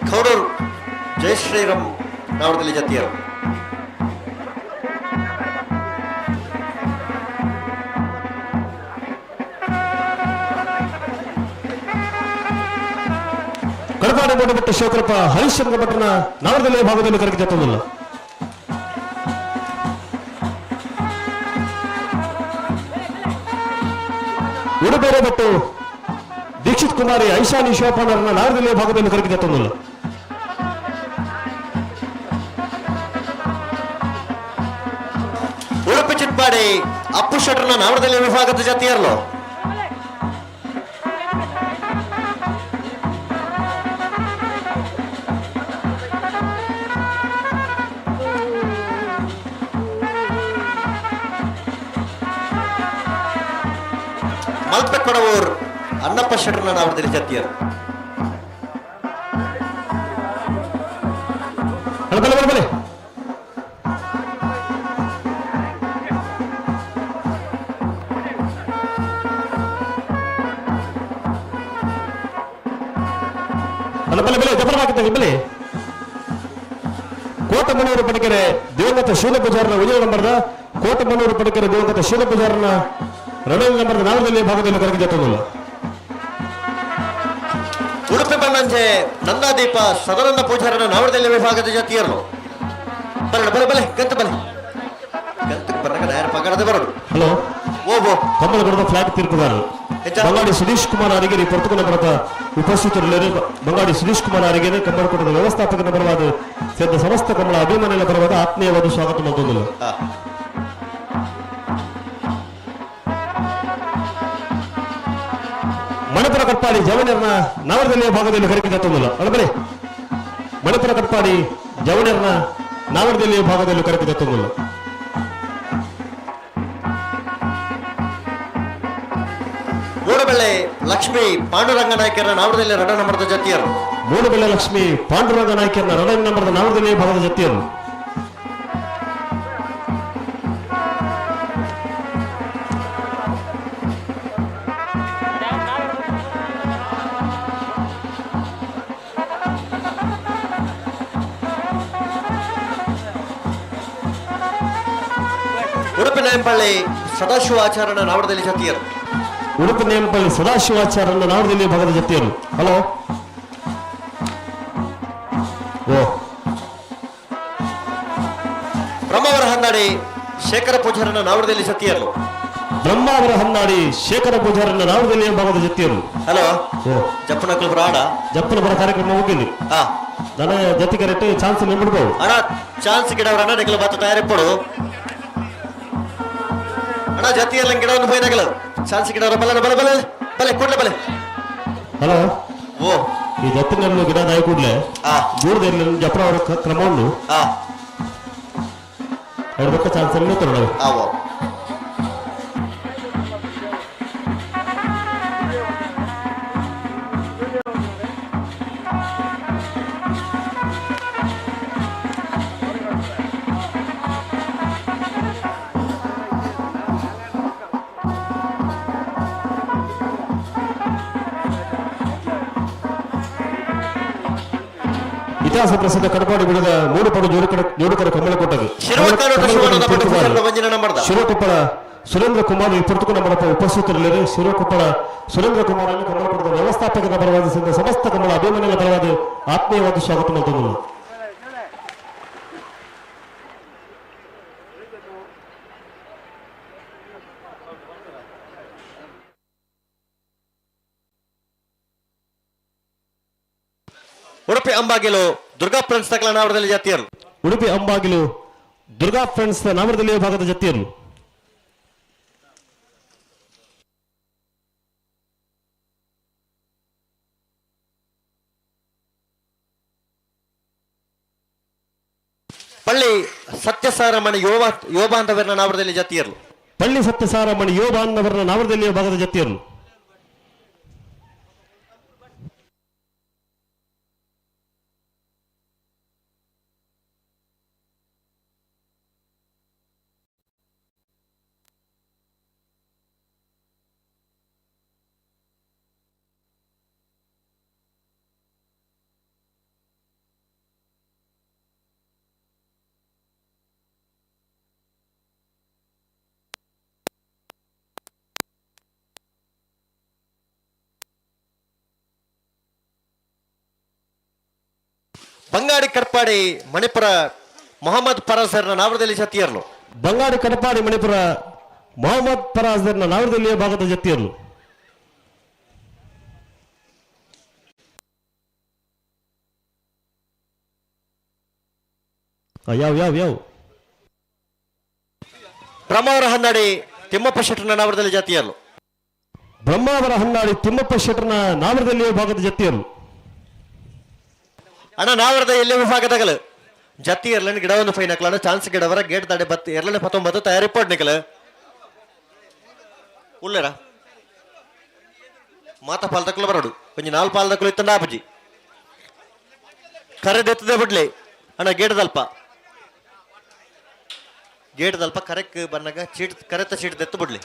ಖೌಡೂರ್ ಜಯ ಶ್ರೀರಾಮ್ ನಾಮದಲ್ಲಿ ಜತಿಯರು. ಕಡಪಾಡಿ ಬೋಟಬೆಟ್ಟ ಶಿವಕೃಪ ಹರಿಶ್ಚಂದ್ರ ಭಟ್ರನ ನಾವರದಲ್ಲಿ ಭಾಗದಲ್ಲಿ ಕರಕೆ ಜತ್ತದಲ್ಲ. ಉಡುಬೇರೆ ಭಟ್ಟು ದೀಕ್ಷಿತ್ ಕುಮಾರಿ ಐಶಾನಿ ಶಿವಪ್ಪನವರನ್ನ ನಾವರದಲ್ಲಿ ಭಾಗದಲ್ಲಿ ಕರಕೆ ಜತ್ತದಲ್ಲ. ಉಡುಪಿ ಚಿಟ್ಪಾಡಿ ಅಪ್ಪು ಶೆಟ್ಟರ್ನ ನಾಮದಲ್ಲಿ ವಿಭಾಗದ ಜಾತಿಯರ್ಲು. ಮಲ್ಪೆ ಕೊಡವೂರ್ ಅಣ್ಣಪ್ಪ ಶೆಟ್ಟರ್ನ ನಾಮದಲ್ಲಿ ಜಾತಿಯರು. ಅಲ್ಲ, ಬಲೆ ಬಲೆ ಬಲೆ. ಅಲ್ಲ, ಬಲೆ ಬಲೆ ಜಬರ ಹಾಕಿದ್ದಾಗ ಬಲೆ. ಕೋಟಮನೂರು ಪಡಕೆರೆ ದಿವಂಗತ ಶೂಲ ಪೂಜಾರನ ವಿಜಯ ನಂಬರ್ದ ಕೋಟಮನೂರು ಪಡಕೆರೆ ದಿವಂಗತ ಶೂಲ ಪೂಜಾರನ ರಣದ ನಂಬರ್ದ ನಾವರದಲ್ಲಿ ಭಾಗದಲ್ಲಿ ಕರಗಿ ಜತ್ತದಲ್ಲ. ಉಡುಪಿ ಬಣ್ಣಂಜೆ ನಂದಾದೀಪ ಸದಾನಂದ ಪೂಜಾರನ ನಾವರದಲ್ಲಿ ವಿಭಾಗದ ಜಾತಿಯರು. ಬರಣ ಬಲೆ ಬಲೆ ಗಂತ ಬಲೆ ಗಂತಕ್ಕೆ ಬರಕ ಯಾರು ಪಗಡದೆ ಬರೋದು. ಹಲೋ. ಓ ಓ. ಕಮ್ಮಲಗಡದ ಫ್ಲಾಗ್ ತೀರ್ಪುಗಾರರು ಬಂಗಾಡಿ ಸುನೀಶ್ ಕುಮಾರ್ ಅರಿಗೆರೆ ಪೊರ್ತುಕನ ಬರತ ಉಪಸ್ಥಿತರಿಲ್ಲದೆ ಬಂಗಾಡಿ ಸುನೀಶ್ ಕುಮಾರ್ ಅರಿಗೆರೆ ಕಮ್ಮಲಕೂಟದ ವ್ಯವಸ್ಥಾಪಕನ ಪರವಾದ ಸೇರಿದ ಸಮಸ್ತ ಕಮಲ ಅಭಿಮಾನಿಗಳ ಪರವಾದ ಆತ್ಮೀಯವಾದ ಸ್ವಾಗತ ಮತ್ತೊಂದು. ಆ. ಮಣಿಪುರ ಕಟ್ಪಾಡಿ ಜವನಿಯರ್ನ ನಾವರದಲ್ಲಿಯ ಭಾಗದಲ್ಲಿ ಕರಕೆ ತತ್ತೊಂದಿಲ್ಲ. ಅಲ್ಲ, ಮಣಿಪುರ ಕಟ್ಪಾಡಿ ಜವನಿಯರ್ನ ನಾವರದಲ್ಲಿಯ ಭಾಗದಲ್ಲಿ ಕರಕೆ ತತ್ತೊಂದಿಲ್ಲ. ಮೂಡಬೆಳ್ಳೆ ಲಕ್ಷ್ಮೀ ಪಾಂಡುರಂಗ ನಾಯಕರ ನಾವರದಲ್ಲಿ ರಡ ನಂಬರದ ಜಾತಿಯರು. ಮೂಡಬೆಳ್ಳೆ ಲಕ್ಷ್ಮಿ ಪಾಂಡುರಂಗ ನಾಯಕರನ್ನ ರಣ ನಂಬರದ ನಾವರದಲ್ಲಿಯ ಭಾಗದ ಜತಿಯರು. ಉಡುಪಿ ನಾಯಂಪಳ್ಳಿ ಸದಾಶಿವ ಆಚಾರನ ನಾವರದಲ್ಲಿ ಜಾತಿಯರು. ಉಡುಪಿ ನೇಮಪಲ್ಲಿ ಸದಾಶಿವಾಚಾರ್ಯನ ನಾವರದಲ್ಲಿ ಭಾಗದ ಜತಿಯರು. ಹಲೋ. ಓ. ಬ್ರಹ್ಮಾವರ ಹನ್ನಾಡಿ ಶೇಖರ ಪೂಜಾರನ ನಾವರದಲ್ಲಿ ಜತಿಯರು. ಬ್ರಹ್ಮಾವರ ಹೊನ್ನಾಡಿ ಶೇಖರ ಪೂಜಾರನ ನಾವರದಲ್ಲಿ ಭಾಗದ ಜತಿಯರು. ಹಲೋ. ಓ. ಜಪ್ಪನಕುಲ್ ಬರಾಡ. ಜಪ್ಪನ ಬರ ಕಾರ್ಯಕ್ರಮ ಹೋಗಿಲ್ಲಿ. ಆ. ನನ್ನ ಜತಿ ಕರೆಕ್ಟ್ ಚಾನ್ಸ್ ನಿಂಬಿಡ್ಬೋದು. ಅಣ್ಣ ಚಾನ್ಸ್ ಗಿಡವರನ್ನ ನೆಗಲು ಬಾತ ತಯಾರಿಪ್ಪಡು ಅಣ್ಣ ಜತಿಯಲ್ಲ ಗಿಡವನ್ನು ಪೋಯಿ ನಗಲು ಚಾನ್ಸ್ ಗಿಡವರ ಬಲ ಬಲ ಬಲ ಬಲೆ ಕೂಡ್ಲೆ ಬಲೆ. ಹಲೋ. ಓ. ಈ ಜತ್ತಿನಲ್ಲೂ ಗಿಡ ನಾಯಿ ಕೂಡ್ಲೆ ಆ. ದೂರದಲ್ಲಿ ಜಪ್ರ ಅವರ ಕ್ರಮ ಉಂಡು. ಆ. ಎರಡು ಚಾನ್ಸ್ ಅಲ್ಲಿ ನಾವು. ಆ ಓ. ಇತಿಹಾಸ ಪ್ರಸಿದ್ಧ ಕಡಪಾಡಿ ಬಿಡದ ಮೂರು ಪಡು ಜೋಡುಕರ ಜೋಡುಕರ ಕಮ್ಮಲಕೋಟಗೆ ಶಿರವಕ್ಕಾನೋಟ ಶಿವಾನಂದ ಭಟ್ ಪೂಜಾರನ ವಂಜನ ನಂಬರ್ದ. ಶಿವಕೊಪ್ಪಳ ಸುರೇಂದ್ರ ಕುಮಾರ್ ಈ ಪೊರ್ತುಕು ನಂಬರಪ್ಪ ಉಪಸ್ಥಿತರಿಲ್ಲದೆ ಶಿವಕೊಪ್ಪಳ ಸುರೇಂದ್ರ ಕುಮಾರ್ ಅನ್ನು ಕಮಲಕೋಟದ ವ್ಯವಸ್ಥಾಪಕರ ಪರವಾಗಿ ಸೇರಿದ ಸಮಸ್ತ ಕಮಲ ಅಭಿಮಾನಿಗಳ ಪರವಾಗಿ ಆತ್ಮೀಯವಾಗಿ ಸ್ವಾಗತ ಮಾಡ್ತೊಂದು. ಉಡುಪಿ ಅಂಬಾಗಿಲು ದುರ್ಗಾ ಫ್ರೆಂಡ್ಸ್ ತಕಲ ನಾವರದಲ್ಲಿ ಜಾತಿಯರು. ಉಡುಪಿ ಅಂಬಾಗಿಲು ದುರ್ಗಾ ಫ್ರೆಂಡ್ಸ್ ನಾಮರದಲ್ಲಿಯ ಭಾಗದ ಜತಿಯರು. ಪಳ್ಳಿ ಸತ್ಯಸಾರಮಣಿ ಯೋಬ ಯೋಬಾಂಧವರನ ನಾವರದಲ್ಲಿ ಜಾತಿಯರು. ಪಳ್ಳಿ ಸತ್ಯಸಾರಮಣಿ ಯೋಬಾನ್ನವರನ್ನ ನಾಮರದಲ್ಲಿಯ ಭಾಗದ ಜತಿಯರು. ಬಂಗಾಡಿ ಕಡ್ಪಾಡಿ ಮಣಿಪುರ ಮೊಹಮ್ಮದ್ ಪರಾಸರ್ನ ನಾವರದಲ್ಲಿ ಜತಿಯರ್ಲು. ಬಂಗಾಡಿ ಕಡಪಾಡಿ ಮಣಿಪುರ ಮೊಹಮ್ಮದ್ ಪರಾಜರ್ನ ನಾವರದಲ್ಲಿಯ ಭಾಗದ ಜತ್ತಿಯರ್ಲು. ಯಾವ ಯಾವ ಯಾವ ಬ್ರಹ್ಮಾವರ ಹನ್ನಾಡಿ ತಿಮ್ಮಪ್ಪ ಶೆಟ್ಟರ್ನ ನಾವರದಲ್ಲಿ ಜಾತಿಯರ್ಲು. ಬ್ರಹ್ಮಾವರ ಹನ್ನಾಡಿ ತಿಮ್ಮಪ್ಪ ಶೆಟ್ಟರ್ನ ನಾವರದಲ್ಲಿಯ ಭಾಗದ ಜತ್ತಿಯರ್ಲು. ಅಣ್ಣ ನಾವರದ ಎಲ್ಲಿ ವಿಭಾಗದಗಲು ಜತ್ತಿ ಎರ್ಲನ್ ಗಿಡವನ್ನು ಫೈನ್ ಹಾಕ್ಲಣ್ಣ ಚಾನ್ಸ್ ಗಿಡವರ ಗೇಟ್ ದಾಡೆ ಬತ್ ಎರ್ಲನೆ ಪತ್ತೊಂಬತ್ತು ತಯಾರಿ ಪೋಡ್ ನಿಕಲ ಉಳ್ಳರ ಮಾತ ಪಾಲ್ದಕ್ಕಲು ಬರೋಡು ಒಂಜಿ ನಾಲ್ ಪಾಲ್ದಕ್ಕಲು ಇತ್ತಂಡ ಆಪುಜಿ ಕರೆ ದೆತ್ತದೆ ಬಿಡ್ಲಿ ಅಣ್ಣ. ಗೇಟ್ ದಲ್ಪ, ಗೇಟ್ ದಲ್ಪ ಕರೆಕ್ ಬನ್ನಗ ಚೀಟ್ ಕರೆತ ಚೀಟ್ ದೆತ್ತು ಬಿಡ್ಲಿ.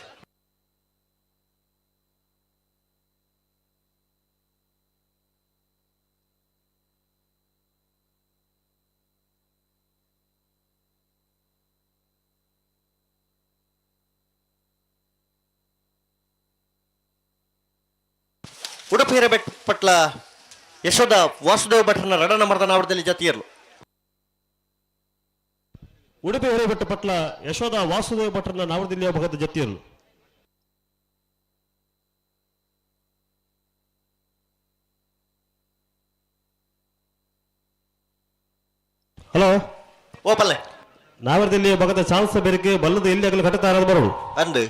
ಉಡುಪಿ ಹಿರೇಬೆಟ್ ಪಟ್ಲ ಯಶೋಧ ವಾಸುದೇವ ಭಟ್ರನ ರಡನ ಮರ್ದನ ಅವರದಲ್ಲಿ ಜತಿಯರ್ಲು. ಉಡುಪಿ ಹಿರೇಬೆಟ್ಟ ಪಟ್ಲ ಯಶೋಧ ವಾಸುದೇವ ಭಟ್ರನ ನಾವರದಿಲ್ಲಿಯ ಭಾಗದ ಜತ್ತಿಯರ್ಲು. ಹಲೋ. ಓ ಪಲ್ಲೆ. ನಾವರದಿಲ್ಲಿಯ ಭಾಗದ ಚಾನ್ಸ್ ಬೇರೆಗೆ ಬಲ್ಲದ ಎಲ್ಲಿ ಆಗಲು ಕಟ್ಟತಾರದ ಬರೋಡು. ಅಂದು.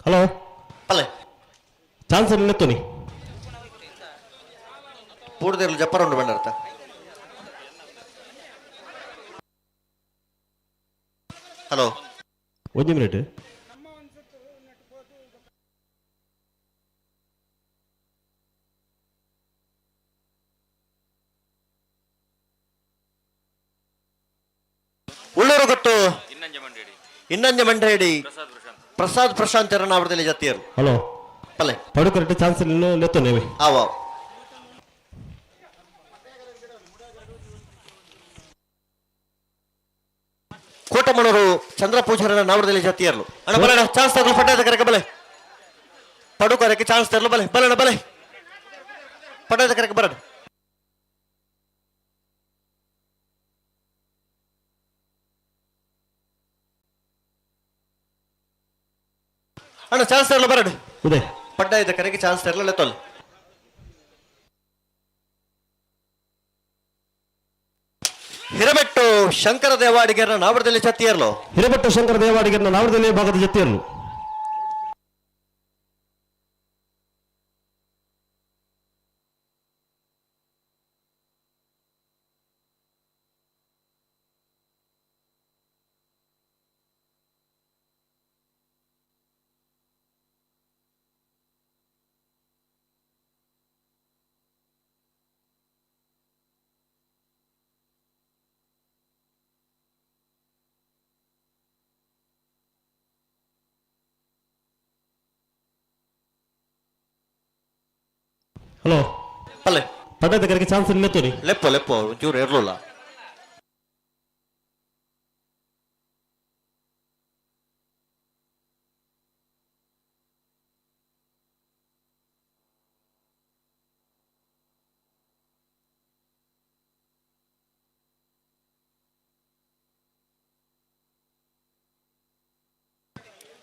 ಹಲೋ. ಪಲ್ಲೆ. ಚಾನ್ಸ್ ನಿಲ್ಲತ್ತೋನಿ. ಪೂರ್ದಿರ್ಲು ಜಪ್ಪರುಂಡು ಬಂಡರ್ತ. ಹಲೋ. ಒಂಜಿ ಮಿನಿಟ್. ಉಳ್ಳೂರು ಗೊತ್ತು ಇನ್ನಂಜ ಮಂಡೇಡಿ ಪ್ರಸಾದ್ ಪ್ರಶಾಂತ್ ಅವರದಲ್ಲಿ ಜತಿಯರು. ಹಲೋ. ಪಲ್ಲೆ. ಪಡುಕರೆಟ್ ಚಾನ್ಸ್ ನಿಲ್ಲತ್ತೋನೇವೆ. ಆವ. ಕೋಟಮಣರು ಚಂದ್ರ ಪೂಜಾರನ ನಾವರದಲ್ಲಿ ಜತಿಯರ್ಲು. ಅಣ್ಣ ಬಲಣ ಚಾನ್ಸ್ ತಗಲು ಪಡ್ಡದ ಕರೆಕ ಬಲೆ ಪಡುಕರಕ್ಕೆ ಚಾನ್ಸ್ ತರಲು ಬಲೆ ಬಲಣ ಬಲೆ ಪಡ್ಡದ ಕರೆಕ ಬರಣ. ಅಣ್ಣ ಚಾನ್ಸ್ ತರಲು ಬರಡು. ಉದಯ್. ಪಡ್ಡ ಇದ್ದ ಕರೆಗೆ ಚಾನ್ಸ್ ತರಲು ತೊಲ್. ಹಿರಬೆಟ್ಟು ಶಂಕರ ದೇವಾಡಿಗರನ ನಾವರದಲ್ಲಿ ಚತ್ತಿಯರ್ಲು. ಹಿರಬೆಟ್ಟು ಶಂಕರ ದೇವಾಡಿಗರನ ನಾವರದಲ್ಲಿ ಭಾಗದ ಜತ್ತಿಯರ್ಲು. ಹಲೋ. ಪಲ್ಲೆ. ಪಡ್ಡದ ಕರೆಗೆ ಚಾನ್ಸ್ ನಿಲ್ಲತ್ತೋನಿ. ಲೆಪ್ಪೋ ಲೆಪ್ಪೋ ಒಂಚೂರು ಇರ್ಲಿಲ್ಲ.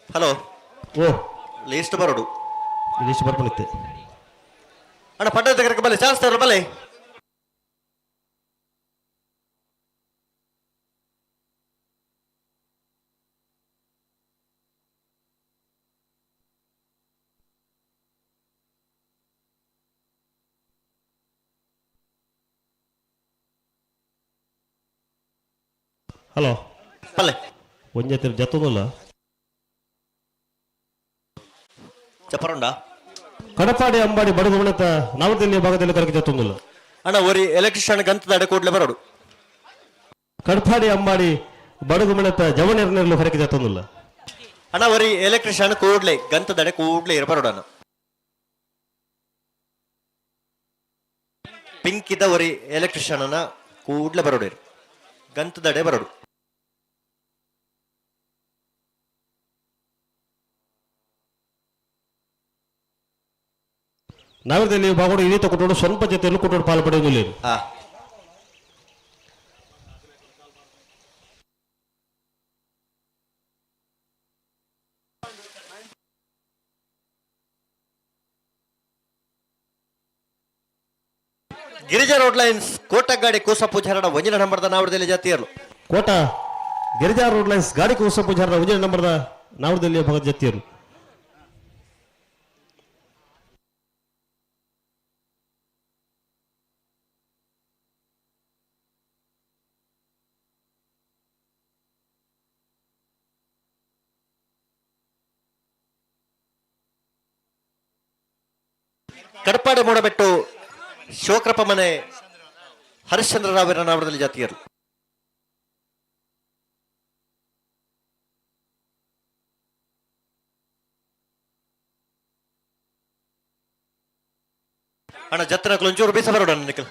ಹಲೋ. ಓ. ಲಿಸ್ಟ್ ಬರೋಡು. ಲಿಸ್ಟ್ ಬರ್ಕೊಂಡಿತ್ತೆ. ಅಣ್ಣ ಪಡ್ಡದ ಕರೆಗೆ ಬಲೆ ಚಾನ್ಸ್ ತರಲು ಬಲೆ. ಹಲೋ. ಪಲ್ಲೆ. ಒಂಜೆ ಜತ್ತದಲ್ಲ. ಚಪ್ಪರುಂಡ. ಕಡಪಾಡಿ ಅಂಬಾಡಿ ಬಡಗು ಮಣತ ನಾವರದಲ್ಲಿ ಭಾಗದಲ್ಲಿ ಕರಕ ಜತ್ತೊಂದಿಲ್ಲ. ಅಣ್ಣ ಒರಿ ಎಲೆಕ್ಟ್ರಿಷಿಯನ್ ಗಂತದ ಕೂಡ್ಲೆ ಬರೋಡು. ಕಡ್ಪಾಡಿ ಅಂಬಾಡಿ ಬಡಗು ಮನೆತ ಜವನೆರ್ನೆರ್ಲು ಕರಕೆ ಜತ್ತೊಂದುಲ್ಲ. ಅಣ್ಣ ಒರಿ ಎಲೆಕ್ಟ್ರಿಷಿಯನ್ ಕೂಡ್ಲೆ ಗಂತದಡೆ ಕೂಡ್ಲೆ ಇರ ಬರೋಡು ಅಣ್ಣ. ಪಿಂಕ್ ಇದ್ದ ಒರಿ ಎಲೆಕ್ಟ್ರಿಷಿಯನ್ ಅನ್ನ ಕೂಡ್ಲೆ ಬರೋಡು ಇರು. ಗಂತದಡೆ ಬರೋಡು. ನಾವಿರದಲ್ಲಿ ಬಾಗೋಡು ಇಳಿತ ಕೊಟ್ಟೋಡು ಸ್ವಲ್ಪ ಜೊತೆಯಲ್ಲೂ ಕೊಟ್ಟೋಡು ಪಾಲು ಪಡೆಯುವುದಿಲ್ಲ. ಆ ಗಿರಿಜಾ ರೋಡ್ ಲೈನ್ಸ್ ಕೋಟಗಾಡಿ ಕೂಸ ಪೂಜಾರಣ ಒಂಜಿನ ನಂಬರ್ದ ನಾವಡದಲ್ಲಿ ಜಾತಿಯರು. ಕೋಟ ಗಿರಿಜಾ ರೋಡ್ ಲೈನ್ಸ್ ಗಾಡಿ ಕೂಸ ಪೂಜಾರನ ಒಂಜಿನ ನಂಬರ್ದ ನಾವರದಲ್ಲಿ ಭಾಗದ ಜತ್ತಿಯರು. ಕಡಪಾಡಿ ಮೂಡಬೆಟ್ಟು ಶಿವಕೃಪ ಮನೆ ಹರಿಶ್ಚಂದ್ರ ರಾವರ ನಾವಡದಲ್ಲಿ ಜಾತಿಯರು. ಅಣ್ಣ ಜತ್ತನ ಒಂಚೂರು ಬೀಸ ಬರೋಣ ನಿಖಲ್.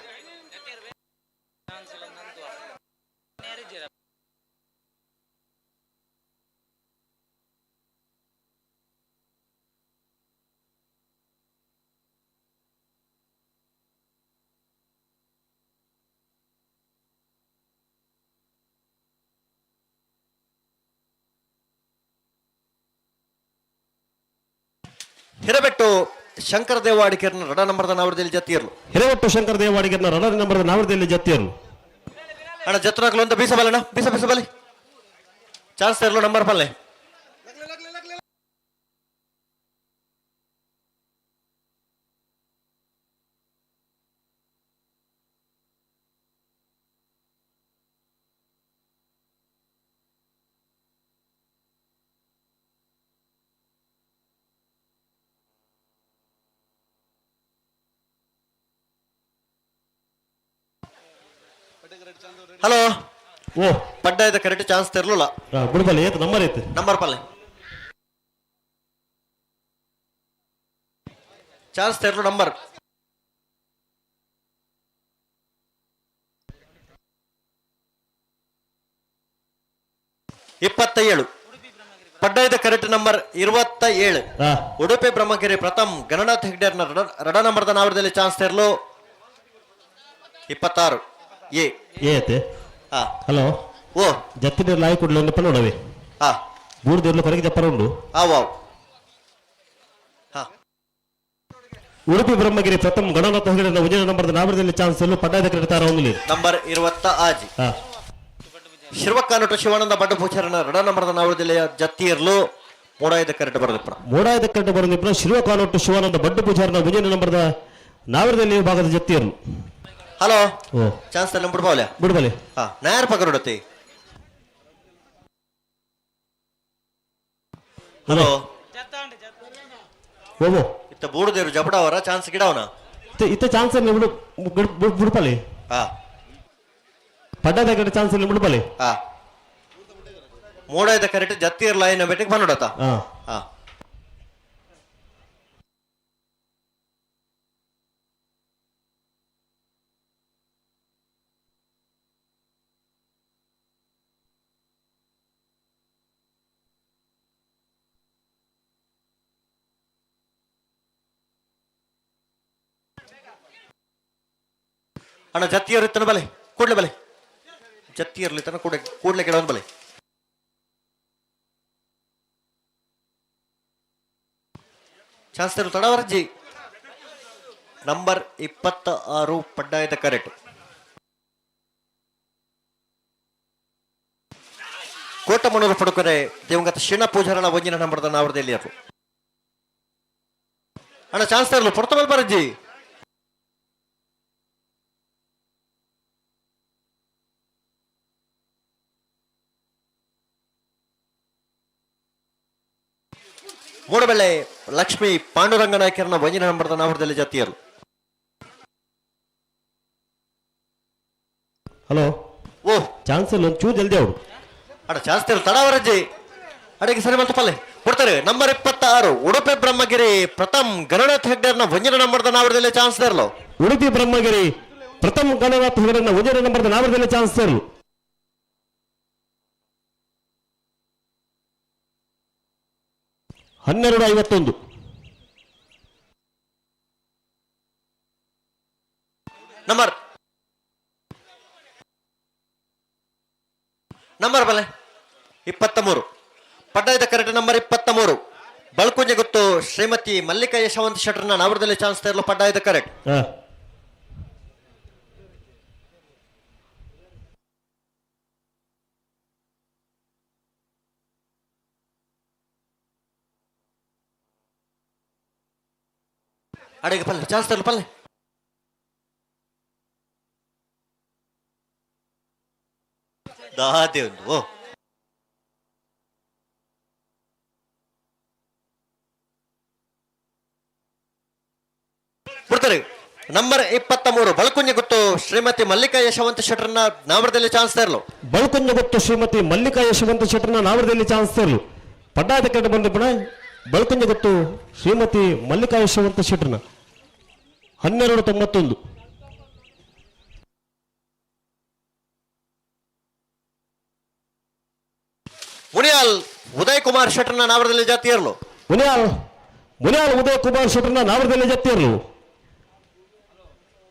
ಹಿರಬೆಟ್ಟು ಶಂಕರ ದೇವಾಡಿಕೆರ್ನ ರಡ ನಂಬರ್ದ ನಾವಡದಲ್ಲಿ ಜಾತಿಯರು. ಹಿರೇಮಟ್ಟು ಶಂಕರ ದೇವಾಡಿಗರ್ನ ರಡರ್ ನಂಬರ್ದ ನಾವರದಲ್ಲಿ ಜತ್ತಿಯರು. ಅಣ್ಣ ಜತ್ರನಾಕ್ಲು ಅಂತ ಬೀಸ ಬಲ್ಲಣ್ಣ, ಬೀಸ ಬೀಸ ಬಲ್ಲಿ ಚಾನ್ಸ್ ತರಲು ನಂಬರ್ ಪಲ್ಲೆ. ಹಲೋ. ಓ. ಪಡ್ಡಾಯದ ಕರೆಕ್ಟ್ ಚಾನ್ಸ್ ತರಲಿಲ್ಲ. ಬುಡಬಲ್ಲಿ ಏತ್ ನಂಬರ್ ಐತೆ? ನಂಬರ್ ಪಲ್ಲೆ ಚಾನ್ಸ್ ತರಲು ನಂಬರ್ 27. ಪಡ್ಡಾಯದ ಕರೆಕ್ಟ್ ನಂಬರ್ 27. ಉಡುಪಿ ಬ್ರಹ್ಮಗಿರಿ ಪ್ರಥಮ್ ಗಣನಾಥ್ ಹೆಗ್ಡೇರ್ನ ರಡ ನಂಬರ್ದ ನಾವರದಲ್ಲಿ ಚಾನ್ಸ್ ತರಲು 26 ಎ. ಏ ಐತೆ? ಹಾ. ಹಲೋ. ಓ. ಜತ್ತಿನ ಲಾಯಿ ಕೊಡ್ಲಿ ಒಂದು ನೋಡವೆ. ಹಾ. ಬೂರ್ದಿರ್ಲು ಕರೆಗೆ ಜಪ್ಪರ ಉಂಡು. ಆ ವಾವ್ ಹಾ. ಉಡುಪಿ ಬ್ರಹ್ಮಗಿರಿ ಪ್ರಥಮ್ ಗಣನಾಥ ಹೆಗಡೆನ ಉಜಿನ ನಂಬರ್ದ ನಾವರದಲ್ಲಿ ಚಾನ್ಸ್ ಎಲ್ಲೂ ಪಡ್ಡಾಯದ ಕರೆಕ್ಟ್ ತಾರ ಒಂದು. ನಂಬರ್ 26. ಹಾ. ಶಿರ್ವಕ್ಕಾನಟು ಶಿವಾನಂದ ಬಡ್ಡಭೂಷರನ ರಡ ನಂಬರ್ದ ನಾವರದಲ್ಲಿ ಜತ್ತಿ ಇರಲು ಮೂಡಾಯದ ಕರೆಕ್ಟ್ ಬರೋದಿಪ್ಪ. ಮೂಡಾಯದ ಕರೆಕ್ಟ್ ಬರೋದಿಪ್ಪ. ಶಿರ್ವಕಾನೊಟ್ಟು ಶಿವಾನಂದ ಬಡ್ಡು ಪೂಜಾರನ ಉಜಿನ ನಂಬರ್ದ ನಾವರದಲ್ಲಿ ಭಾಗದ ಜತ್ತಿಯರ್ಲು. ಹಲೋ. ಓ. ಚಾನ್ಸ್ ತಲ್ಲ ಬಿಡ್ಬಾವಲೆ. ಬಿಡ್ಬಲೆ. ಹಾ ನಾಯರ್ ಪಕರುಡತಿ. ಹಲೋ. ಓಬೋ. ಇತ್ತ ಬೂಡುದೇರು ಜಪಡವರ ಚಾನ್ಸ್ ಗಿಡವನ. ಇತ್ತ ಚಾನ್ಸ್ ಬಿಡು ಬಿಡ್ಪಲಿ. ಹಾ. ಪಡ್ಡಾದ ಕಡೆ ಚಾನ್ಸ್ ಇಲ್ಲ ಬಿಡ್ಪಲಿ. ಹಾ ಮೂಡಾಯದ ಕರೆಕ್ಟ್ ಜತ್ತಿ ಇರಲ ಐನ ಬೆಟ್ಟಿಗೆ ಬಂದುಡತ. ಹಾ. ಹಾ ಅಣ್ಣ ಜತ್ತಿಯರು ಇತ್ತನ ಬಲೆ ಕೂಡ್ಲೆ ಬಲೆ ಜತ್ತಿಯರ್ಲಿ ತನ ಕೂಡ ಕೂಡ್ಲೆ ಕೆಳವನ್ ಬಲೆ ಚಾನ್ಸ್ ತರು ತಡವರ್ಜಿ ನಂಬರ್ 26 ಪಡ್ಡಾಯದ ಕರೆಕ್ಟ್. ಕೋಟಮಣೂರು ಪಡುಕರೆ ದಿವಂಗತ ಶಿಣ ಪೂಜಾರಣ ಒಂಜಿನ ನಂಬರ್ದ ನಾವರದಲ್ಲಿ ಅದು ಅಣ್ಣ ಚಾನ್ಸ್ ತರಲು ಪೊರ್ತಬಲ್ ಬರಜ್ಜಿ. ಮೂಡಬೆಳ್ಳೆ ಲಕ್ಷ್ಮೀ ಪಾಂಡುರಂಗ ನಾಯಕರನ್ನ ಒಂಜಿನ ನಂಬರ್ದ ನಾವರದಲ್ಲಿ ಜಾತಿಯರು. ಹಲೋ. ಓ. ಚಾನ್ಸ್ ಇಲ್ಲ, ಒಂಚೂರು ಜಲ್ದಿ ಅವರು. ಅಡ ಚಾನ್ಸ್ ತಡವರಜ್ಜಿ ಅಡಿಗೆ ಸರಿ ಬಂತು ಪಲ್ಲೆ ಕೊಡ್ತಾರೆ. ನಂಬರ್ 26 ಉಡುಪಿ ಬ್ರಹ್ಮಗಿರಿ ಪ್ರಥಮ್ ಗಣನಾಥ್ ಹೆಗ್ಡೆರ್ನ ಒಂಜನ ನಂಬರ್ದ ನಾವರದಲ್ಲಿ ಚಾನ್ಸ್ ತರಲು. ಉಡುಪಿ ಬ್ರಹ್ಮಗಿರಿ ಪ್ರಥಮ್ ಗಣನಾಥ್ ಹೆಗಡೆನ ಒಂಜನೇ ನಂಬರ್ದ ನಾವರದಲ್ಲಿ ಚಾನ್ಸ್ ತರಲು. 12:51. ನಂಬರ್ ನಂಬರ್ ಬಲೆ 23 ಪಡ್ಡಾಯದ ಕರೆಕ್ಟ್ ನಂಬರ್ 23 ಬಳ್ಕುಂಜೆ ಗೊತ್ತು ಶ್ರೀಮತಿ ಮಲ್ಲಿಕಾ ಯಶವಂತ ಶೆಟ್ಟರ್ನ ನಾವರದಲ್ಲಿ ಚಾನ್ಸ್ ತರಲು ಪಡ್ಡಾಯದ ಕರೆಕ್ಟ್. ಹಾ. ಅಡಿಗೆ ಪಲ್ಲೆ ಚಾನ್ಸ್ ತರಲು ಪಲ್ಲೆ ದಾದೆ ಒಂದು ಓ ಬಿಡ್ತಾರೆ. ನಂಬರ್ 23 ಬಳ್ಕುಂಜೆ ಗೊತ್ತು ಶ್ರೀಮತಿ ಮಲ್ಲಿಕಾ ಯಶವಂತ ಶೆಟ್ಟರ್ನ ನಾವರದಲ್ಲಿ ಚಾನ್ಸ್ ತರಲು. ಬಳ್ಕುಂಜ ಗೊತ್ತು ಶ್ರೀಮತಿ ಮಲ್ಲಿಕಾ ಯಶವಂತ ಶೆಟ್ಟರ್ನ ನಾವರದಲ್ಲಿ ಚಾನ್ಸ್ ತರಲು. ಪಡ್ಡಾಯದ ಕಡೆ ಬಂದ ಪುನಃ ಬಳ್ಕುಂಜ ಗೊತ್ತು ಶ್ರೀಮತಿ ಮಲ್ಲಿಕಾ ಯಶವಂತ ಶೆಟ್ಟರ್ನ 12:91. ಮುನಿಯಾಲ್ ಉದಯ್ ಕುಮಾರ್ ಶೆಟ್ಟರ್ನ ನಾವರದಲ್ಲಿ ಜಾತಿ ಇರಲು. ಮುನಿಯಾಲ್ ಮುನಿಯಾಲ್ ಉದಯ್ ಕುಮಾರ್ ಶೆಟ್ಟರ್ನ ನಾವರದಲ್ಲಿ ಜತ್ತಿರಲು.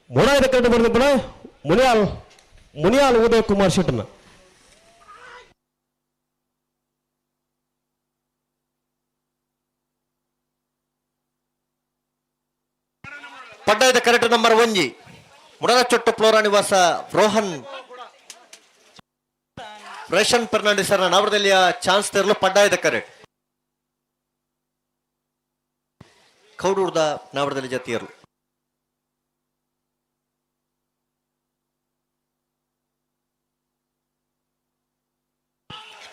ಮೊಡಾಯದ ಕಡೆ ಬಂದ ಪುನಃ ಮುನಿಯಾಲ್ ಮುನಿಯಾಲ್ ಉದಯ್ ಕುಮಾರ್ ಶೆಟ್ಟರ್ನ. ಪಡ್ಡಾಯದ ಕರೆಕ್ಟ್ ನಂಬರ್ ಒಂಜಿ ಮುಡನಚೊಟ್ಟು ಫ್ಲೋರಾ ನಿವಾಸ ರೋಹನ್ ರೇಷನ್ ಫರ್ನಾಂಡಿಸರ್ನ ನಾವರದಲ್ಲಿಯ ಚಾನ್ಸ್ ತೆರಲು ಪಡ್ಡಾಯದ ಕರೆಕ್ಟ್ ಕೌಡೂರ್ದ ನಾವರದಲ್ಲಿ ಜತಿಯರು.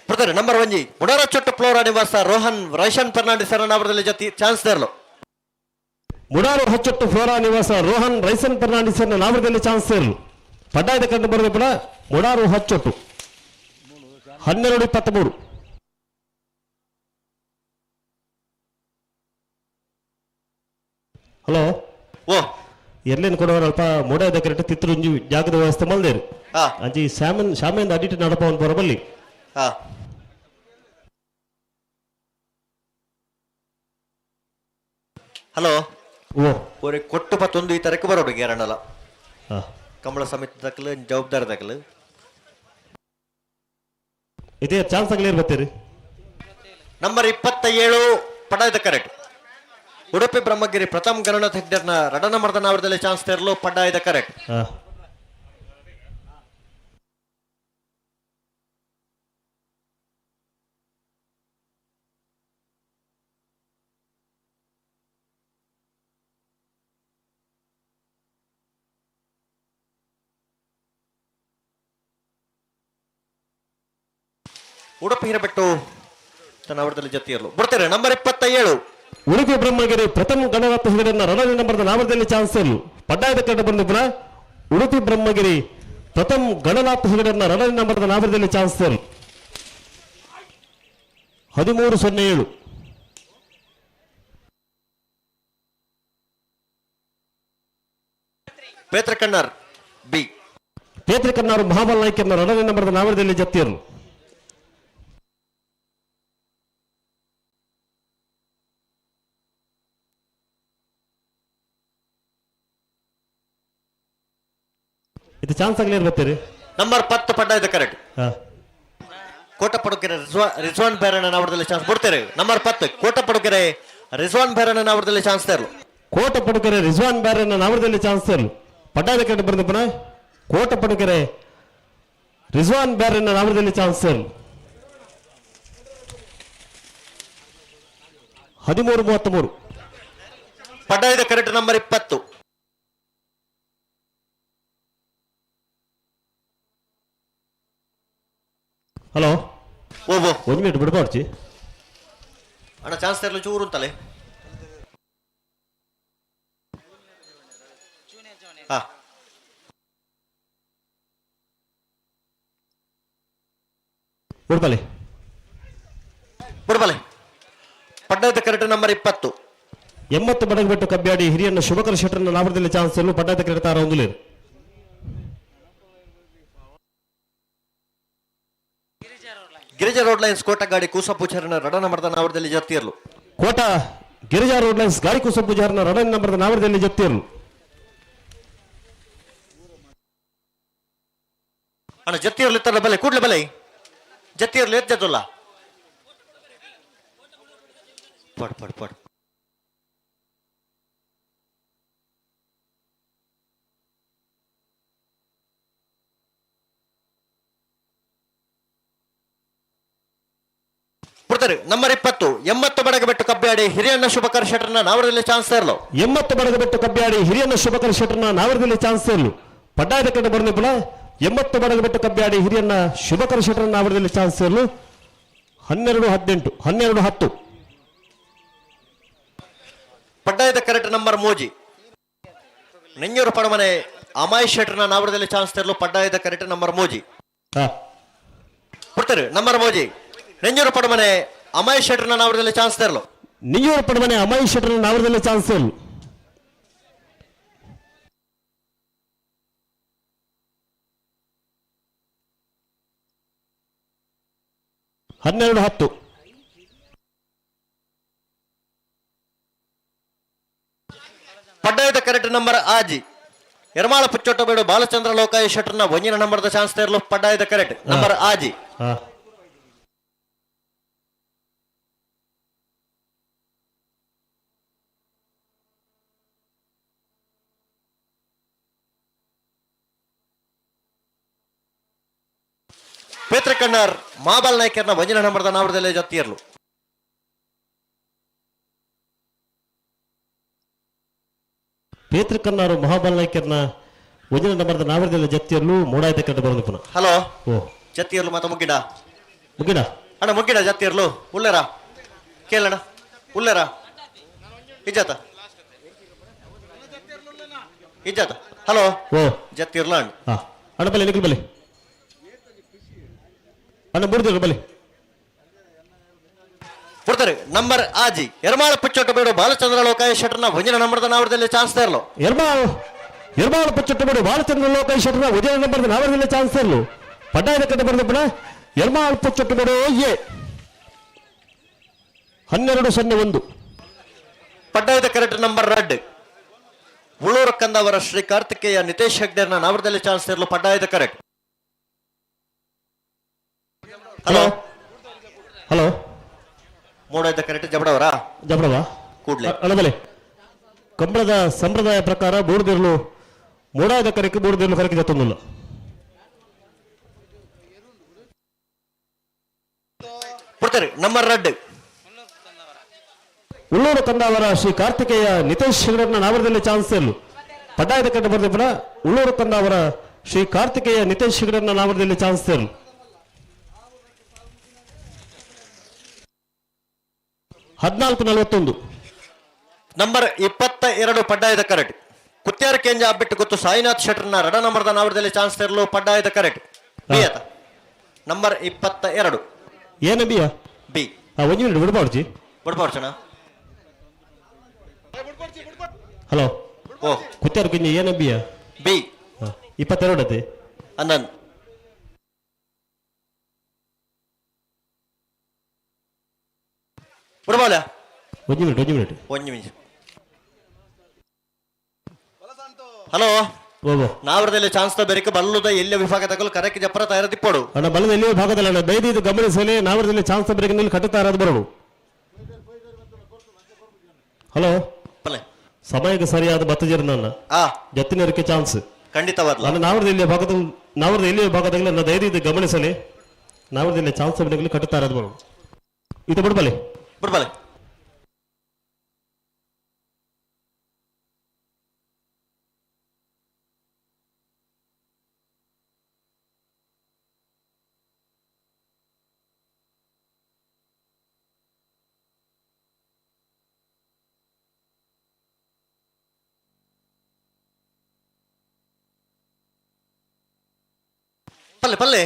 ಬರ್ತಾರೆ ನಂಬರ್ ಒಂಜಿ ಮುಡಾರಚೊಟ್ಟು ಫ್ಲೋರಾ ನಿವಾಸ ರೋಹನ್ ರೇಷನ್ ಫರ್ನಾಂಡಿಸರ್ನ ನಾವರದಲ್ಲಿ ಜತಿ ಚಾನ್ಸ್ ತೆರಲು. ಮುಡಾರು ಹಚ್ಚೊಟ್ಟು ಫ್ಲೋರಾ ನಿವಾಸ ರೋಹನ್ ರೈಸನ್ ಫರ್ನಾಂಡಿಸರ್ನ ನಾವರದಲ್ಲಿ ಚಾನ್ಸ್ ಸೇರಲು. ಪಡ್ಡಾಯದ ಕಂಡು ಬರದ ಪುನಃ ಮುಡಾರು ಹಚ್ಚೊಟ್ಟು 12:23. ಹಲೋ. ಓ. ಎರ್ಲೇನು ಕೊಡೋರು ಅಲ್ಪ ಮೂಡಾಯದ ಕರೆಕ್ಟ್ ತಿತ್ತರುಂಜಿ ಜಾಗದ ವ್ಯವಸ್ಥೆ ಮಲ್ದೇರು. ಹಾ. ಅಂಚಿ ಶಾಮನ್ ಶಾಮೇಂದ ಅಡಿಟ್ ನಡಪವನ್ ಬರಬಲ್ಲಿ. ಹಾ ಹಲೋ. ಓ. ಒರೆ ಕೊಟ್ಟು ಪತ್ತೊಂದು ಈ ತರಕ್ಕೆ ಬರೋಡು ಗೇರಣ್ಣಲ. ಹಾ. ಕಂಬಳ ಸಮಿತಿ ದಕ್ಕಲು ಜವಾಬ್ದಾರಿ ದಕ್ಕಲು. ಇದೇ ಚಾನ್ಸ್ ಆಗಲಿ ಬರ್ತೀರಿ. Number 27 ಪಡಾಯದ correct Udupi Brahmagiri Pratham Gananath ಹೆಗ್ಡೆರ್ನ ರಡನ ಮರ್ದನ ಅವರದಲ್ಲಿ chance ತೆರಲು ಪಡ್ಡಾಯದ ಕರೆಕ್ಟ್. ಹಾ. ಉಡುಪಿ ಹಿರಬೆಟ್ಟು ತನ್ನ ಅವರದಲ್ಲಿ ಜೊತೆಯಲ್ಲೂ ಬಿಡ್ತಾರೆ ನಂಬರ್ 27. ಉಡುಪಿ ಬ್ರಹ್ಮಗಿರಿ ಪ್ರಥಮ ಗಣನಾಥ ಹೆಗಡೆಯನ್ನ ರಣದ ನಂಬರ್ದ ನಾಮದಲ್ಲಿ ಚಾನ್ಸ್ ಇರಲು. ಪಡ್ಡಾಯದ ಕಂಡು ಬಂದ ಪುನಃ ಉಡುಪಿ ಬ್ರಹ್ಮಗಿರಿ ಪ್ರಥಮ ಗಣನಾಥ ಹೆಗಡೆಯನ್ನ ರಣದ ನಂಬರ್ದ ನಾಮದಲ್ಲಿ ಚಾನ್ಸ್ ಇರಲು. 13:07. ಪೇತ್ರ ಕಣ್ಣಾರ್ ಬಿ. ಪೇತ್ರ ಕನ್ನಾರು ಮಹಾಬಲ ನಾಯ್ಕರ್ನ ರಣದ ನಂಬರ್ದ ನಾಮದಲ್ಲಿ ಜತ್ತಿಯರು. ಇದು ಚಾನ್ಸ್ ಆಗಲಿ ಬರ್ತೀರಿ. ನಂಬರ್ 10 ಪಡ್ಡಾಯದ ಕರೆಕ್ಟ್. ಹಾ. ಕೋಟಪಡುಕೆರೆ ರಿಜ್ವಾನ್ ಬೇರಣ್ಣ ಅವರದಲ್ಲಿ ಚಾನ್ಸ್ ಬಿಡ್ತಾರೆ. ನಂಬರ್ 10 ಕೋಟಪಡುಕೆರೆ ರಿಜ್ವಾನ್ ಬೇರಣ್ಣ ಅವರದಲ್ಲಿ ಚಾನ್ಸ್ ತರಲು. ಕೋಟ ಪಡುಕೆರೆ ರಿಜ್ವಾನ್ ಬ್ಯಾರನ್ನ ನಾಮದಲ್ಲಿ ಚಾನ್ಸ್ ತರಲು. ಪಡ್ಡಾಯದ ಕಡೆ ಬಂದ ಪುನಃ ಕೋಟ ಪಡುಕೆರೆ ರಿಜ್ವಾನ್ ಬ್ಯಾರನ್ನ ನಾಮದಲ್ಲಿ ಚಾನ್ಸ್ ತರಲು. 13:33. ಪಡ್ಡಾಯದ ಕರೆಕ್ಟ್ ನಂಬರ್ 20. ಹಲೋ. ಓ ಓ. ಒಂದು ಮಿನಿಟ್ ಬಿಡ್ಬಾರ್ಚಿ. ಅಣ್ಣ ಚಾನ್ಸ್ ತರಲು ಚೂರು ಅಂತಲೇ. ಹಾ. ಉಡ್ಬಲೆ. ಬುಡಬಲೆ. ಪಡ್ಡಾಯದ ಕರೆಕ್ಟ್ ನಂಬರ್ 20. 80 ಬಡಗಬೆಟ್ಟು ಕಬ್ಬ್ಯಾಡಿ ಹಿರಿಯನ್ನ ಶುಭಕರ ಶೆಟ್ಟರ್ನ ನಾವರದಲ್ಲಿ ಚಾನ್ಸ್ ಇರಲು ಪಡ್ಡಾಯದ ಕ್ರೀಡತಾರ ಹೊಂದಲೇರು. ಗಿರಿಜಾ ರೋಡ್ ಲೈನ್ಸ್ ಕೋಟಗಾಡಿ ಕೂಸಪೂಚಾರನ ರಡನ ಮರದ ನಾವರದಲ್ಲಿ ಜತ್ತಿಯರ್ಲು. ಕೋಟ ಗಿರಿಜಾ ರೋಡ್ ಲೈನ್ಸ್ ಗಾಡಿ ಕುಸ ಪೂಜಾರನ ರಡನ್ ನಂಬರ್ದ ನಾವರದಲ್ಲಿ ಜತ್ತಿಯರ್ಲು. ಅಣ್ಣ ಜತ್ತಿಯರ್ಲು ಇತ್ತಾರ ಬಲೆ ಕೂಡ್ಲೆ ಬಲೆ ಜತ್ತಿಯರ್ಲು ಎತ್ತಲ್ಲ. ಪಡ್ ಪಡ್ ಪಡ್. ಬಿಡ್ತಾರೆ ನಂಬರ್ 20 80 ಬಡಗಬೆಟ್ಟು ಕಬ್ಬ್ಯಾಡಿ ಹಿರಿಯಣ್ಣ ಶುಭಕರ್ ಶೆಟ್ಟರ್ನ ನಾವರದಲ್ಲಿ ಚಾನ್ಸ್ ಇರಲು. 80 ಬಡಗಬೆಟ್ಟು ಕಬ್ಬ್ಯಾಡಿ ಹಿರಿಯನ್ನ ಶುಭಕರ ಶೆಟ್ಟರ್ನ ನಾವರದಲ್ಲಿ ಚಾನ್ಸ್ ಇರಲು. ಪಡ್ಡಾಯದ ಕಡೆ ಬರ್ನಿಪುಲ 80 ಬಡಗಬೆಟ್ಟು ಕಬ್ಬ್ಯಾಡಿ ಹಿರಿಯನ್ನ ಶುಭಕರ ಶೆಟ್ಟರ್ನ ನಾವರದಲ್ಲಿ ಚಾನ್ಸ್ ಇರಲು. 12-18 12-10. ಪಡ್ಡಾಯದ ಕರೆಕ್ಟ್ ನಂಬರ್ ಮೋಜಿ ನೆಂಜೂರು ಪಡಮನೆ ಅಮಾಯ್ ಶೆಟ್ಟರ್ನ ನಾವರದಲ್ಲಿ ಚಾನ್ಸ್ ತರಲು ಪಡ್ಡಾಯದ ಕರೆಕ್ಟ್ ನಂಬರ್ ಮೋಜಿ. ಕೊಡ್ತಾರೆ ನಂಬರ್ ಮೋಜಿ ನೆಂಜೂರು ಪಡಮನೆ ಅಮಾಯ್ ಶೆಟ್ಟರ್ನ ನಾವರದಲ್ಲಿ ಚಾನ್ಸ್ ತರಲು. ನಿಂಜೂರು ಪಡಮನೆ ಅಮಾಯ್ ಶೆಟ್ಟರ್ನ ನಾವರದಲ್ಲಿ ಚಾನ್ಸ್ ಇರಲು. 12-10. ಪಡ್ಡಾಯದ ಕರೆಕ್ಟ್ ನಂಬರ್ ಆಜಿ ಎರ್ಮಾಳ ಪುಚ್ಚೊಟ್ಟಬೇಡು ಬಾಲಚಂದ್ರ ಲೋಕಾಯ ಶೆಟ್ಟರ್ನ ಒಂಜಿನ ನಂಬರ್ದ ಚಾನ್ಸ್ ತರಲು ಪಡ್ಡಾಯದ ಕರೆಕ್ಟ್ ನಂಬರ್ ಆಜಿ. ಪೇತ್ರ ಕಣ್ಣಾರ್ ಮಾಬಲ್ ನಾಯ್ಕರ್ನ ಒಂಜಿನ ನಂಬರ್ದ ನಾವರದಲ್ಲಿ ಜೊತೆಯರ್ಲು. ಪೇತ್ರ ಕನ್ನಾರು ಮಹಾಬಲ್ ನಾಯ್ಕರ್ನ ಒಂಜಿನ ನಂಬರ್ದ ನಾವರದಲ್ಲಿ ಜತ್ತಿಯರ್ಲು ಮೂಡಾಯ್ತ ಕಂಡು ಬರೋದು ಪುನಃ. ಹಲೋ. ಓ. ಜತ್ತಿಯರ್ಲು ಮಾತ ಮುಗ್ಗಿಡ. ಮುಗಿಡ. ಅಣ್ಣ ಮುಗ್ಗಿಡ ಜತ್ತಿಯರ್ಲು ಉಲ್ಲೇರ ಕೇಳಣ್ಣ ಉಲ್ಲೇರ ಇಜ್ಜಾತ ಇಜ್ಜಾತ. ಹಲೋ. ಓ. ಜತ್ತಿರ್ಲ ಅಣ್ಣ. ಅಣ್ಣ ಬಲೆ ನಿಖಿಲ್ ಬಲೆ ಅಣ್ಣ ಮೂರ್ದಿರು ಬಲೆ. ಕೊಡ್ತಾರೆ ನಂಬರ್ ಆಜಿ ಎರ್ಮಾಳ ಪುಚ್ಚೊಟ್ಟ ಬೇಡು ಬಾಲಚಂದ್ರ ಲೋಕಾಯ ಶೆಟ್ಟರ್ನ ಒಂಜಿನ ನಂಬರ್ದ ನಾವರದಲ್ಲಿ ಚಾನ್ಸ್ ತರಲು. ಎರ್ಮಾಳ್ ಎರ್ಮಾಳ ಪುಚ್ಚೊಟ್ಟ ಬೇಡು ಬಾಲಚಂದ್ರ ಲೋಕಾಯ ಶೆಟ್ಟರ್ನ ಉದಯ ನಂಬರ್ದ ನಾವರದಲ್ಲಿ ಚಾನ್ಸ್ ತರಲು. ಪಡ್ಡಾಯದ ಕಡೆ ಬರೆದ ಪುನಃ ಎರ್ಮಾಳ್ ಪುಚ್ಚೊಟ್ಟ ಬೇಡು ಎ 12-01. ಪಡ್ಡಾಯದ ಕರೆಕ್ಟ್ ನಂಬರ್ ರೆಡ್ ಉಳ್ಳೂರು ಕಂದವರ ಶ್ರೀ ಕಾರ್ತಿಕೇಯ ನಿತೇಶ್ ಹೆಗ್ಡೆರ್ನ ನಾವರದಲ್ಲಿ ಚಾನ್ಸ್ ತರಲು ಪಡ್ಡಾಯದ ಕರೆಕ್ಟ್. ಹಲೋ. ಹಲೋ. ಮೂಡಾಯದ ಕರೆಕ್ಟ್ ಜಬಡವರ ಜಬಡವ ಕೂಡ್ಲೆ. ಅಳಬಲೆ ಕಂಬಳದ ಸಂಪ್ರದಾಯ ಪ್ರಕಾರ ಬೂಡ್ದಿರ್ಲು ಮೂಡಾಯದ ಕರೆಕ್ ಬೂಡ್ದಿರ್ಲು ಕರೆಕ್ ಜತ್ತೊಂದಿಲ್ಲ. ಕೊಡ್ತಾರೆ ನಂಬರ್ ರೆಡ್ ಉಳ್ಳೂರು ಕಂದಾವರ ಶ್ರೀ ಕಾರ್ತಿಕೇಯ ನಿತೇಶ್ ಹೆಗಡೆನ ನಾವರದಲ್ಲಿ ಚಾನ್ಸ್ ಇರಲು. ಪಡ್ಡಾಯದ ಕಂಡು ಬರ್ದಿಪ್ಪನ ಉಳ್ಳೂರು ಕಂದಾವರ ಶ್ರೀ ಕಾರ್ತಿಕೇಯ ನಿತೇಶ್ ಹೆಗಡೆನ ನಾವರದಲ್ಲಿ ಚಾನ್ಸ್ ಇರಲು. 14-41. ನಂಬರ್ 22 ಪಡ್ಡಾಯದ ಕರೆಕ್ಟ್ ಕುತ್ಯಾರ ಕೇಂದ್ರ ಅಬ್ಬಿಟ್ಟು ಗೊತ್ತು ಸಾಯಿನಾಥ್ ಶೆಟ್ಟರ್ನ ರಡ ನಂಬರ್ದ ನಾವರದಲ್ಲಿ ಚಾನ್ಸ್ ತರಲು ಪಡ್ಡಾಯದ ಕರೆಕ್ಟ್ ಬಿ ಆತ ನಂಬರ್ 22. ಏನ ಬಿಯ? ಬಿ. ಒಂದು ಮಿನಿಟ್ ಬಿಡ್ಬಾರ್ಜಿ. ಬಿಡ್ಬಾರ್ಚಣ. ಹಲೋ. ಓ. ಕುತ್ಯಾರ ಕಿಂಜ ಏನ ಬಿಯ? ಬಿ. 22 ಅದೇ. ಅಂದನ್ ಬಿಡ್ಬಾಲ. ಒಂದು ಮಿನಿಟ್ ಒಂದು ಮಿನಿಟ್. ಒಂದು ನಿಮಿಷ. ಹಲೋ. ಓ ನಾವರದಲ್ಲಿ ಚಾನ್ಸ್ ಬೆರಕೆ ಬಲ್ಲುದ ಎಲ್ಲಿಯ ವಿಭಾಗದಗಳು ಕರೆಕ್ ಜಪ್ಪರ ತಯಾರ ತಿಪ್ಪೋಡು. ಅಣ್ಣ ಬಲದ ಎಲ್ಲಿಯ ಭಾಗದಲ್ಲಿ ಅಣ್ಣ ದಯದೀದು ಗಮನಿಸಲಿ ನಾವರದಲ್ಲಿ ಚಾನ್ಸ್ ಬೆರಕೆ ನಿಲ್ಲಿ ಕಟ್ಟುತ್ತಾರ ಬರೋಡು. ಹಲೋ. ಪಲ್ಲೆ. ಸಮಯಕ್ಕೆ ಸರಿಯಾದ ಬತ್ತಜರ ನನ್ನ ಜತ್ತಿನರಿಗೆ ಚಾನ್ಸ್. ಖಂಡಿತವಾದ್ಲ. ನಾನು ನಾವರದಲ್ಲಿ ಭಾಗದ ನಾವರದ ಎಲ್ಲಿಯ ಭಾಗದಲ್ಲಿ ನನ್ನ ದಯದೀದು ಗಮನಿಸಲಿ ನಾವರದಲ್ಲಿ ಚಾನ್ಸ್ ಬೆರಕೆ ಕಟ್ಟುತ್ತಾರ ಬರೋಡು. ಇದು ಬಿಡ್ಬಲೆ. ಬಿಡ್ಬಲೆ. ಪಲ್ಲೆ ಪಲ್ಲೆ.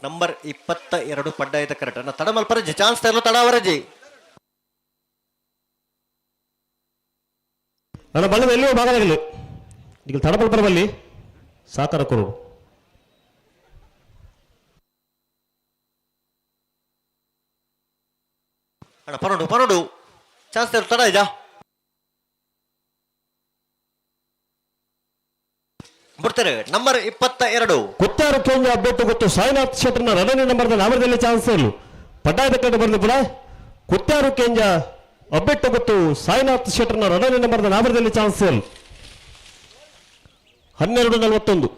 ನಂಬರ್ 22 ಪಡ್ಡಾಯದ ಕರೆಕ್ಟ್ ಅಣ್ಣ. ತಡಮಲ್ ಪರಜಿ ಚಾನ್ಸ್ ತರಲು ತಡಾವರಜಿ. ನನ್ನ ಬಲ್ಲದ ಎಲ್ಲಿಯೋ ಭಾಗದಾಗಲಿ ಈಗ ತಡಪಲ್ ಬರಬಲ್ಲಿ ಸಾಕಾರ ಕೊರು. ಅಣ್ಣ ಪರೋಡು ಪರೋಡು ಚಾನ್ಸ್ ತರಲು ತಡ ಇಜಾ ಬಿಡ್ತಾರೆ. ನಂಬರ್ 22. ಕುತ್ತಾರು ಕೇಂದ್ರ ಅಭ್ಯರ್ಥಿ ಗೊತ್ತು ಸಾಯಿನಾಥ್ ಶೆಟ್ಟರ್ನ ಎರಡನೇ ನಂಬರ್ದ ನಾಮದಲ್ಲಿ ಚಾನ್ಸ್ ಇರಲು ಪಡ್ಡಾಯದ ಕಡೆ ಬಂದ ಪುರ. ಕುತ್ತಾರು ಕೇಂದ್ರ ಅಬ್ಬೆಟ್ಟು ಗೊತ್ತು ಸಾಯಿನಾಥ್ ಶೆಟ್ಟರ್ನ ಎರಡನೇ ನಂಬರ್ದ ನಾಮದಲ್ಲಿ ಚಾನ್ಸ್ ಇರಲು 12:41.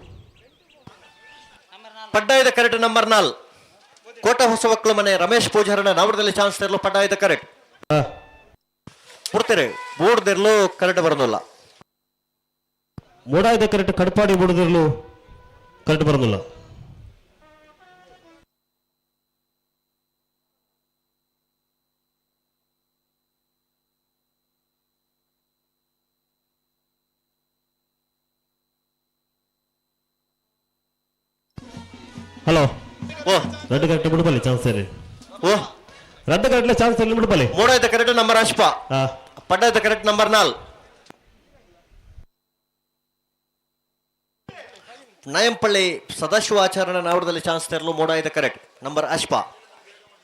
ಪಡ್ಡಾಯದ ಕರೆಕ್ಟ್ ನಂಬರ್ 4 ಕೋಟ ಹೊಸವಕ್ಕಲು ಮನೆ ರಮೇಶ್ ಪೂಜಾರನ ನಾವರದಲ್ಲಿ ಚಾನ್ಸ್ ತರಲು ಪಡ್ಡಾಯದ ಕರೆಕ್ಟ್ ಬಿಡ್ತಾರೆ. ಬೋರ್ಡ್ದಿರ್ಲು ಕರೆಕ್ಟ್ ಬರೋದಿಲ್ಲ. ಮೂಡಾಯದ ಕರೆಕ್ಟ್ ಕಡಪಾಡಿ ಬುಡದಿರಲು ಕರೆಕ್ಟ್ ಬರೋದಿಲ್ಲ. ಹಲೋ. ಓ. ರಡ್ಡು ಕರೆಕ್ಟ್ ಬಿಡಬಲ್ಲಿ ಚಾನ್ಸ್ ಸರಿ. ಓ. ರಡ್ಡು ಕರೆಕ್ಟ್ ಚಾನ್ಸ್ ಎಲ್ಲಿ ಬಿಡಬಲ್ಲಿ. ಮೂಡಾಯದ ಕರೆಕ್ಟ್ ನಂಬರ್ ಅಶ್ಪ. ಹಾ. ಪಡ್ಡಾಯದ ಕರೆಕ್ಟ್ ನಂಬರ್ 4 ನಯಂಪಳ್ಳಿ ಸದಾಶಿವ ಆಚರಣ ನಾವರದಲ್ಲಿ ಚಾನ್ಸ್ ತರಲು ಮೂಡಾಯದ ಕರೆಕ್ಟ್ ನಂಬರ್ ಅಶ್ಪ.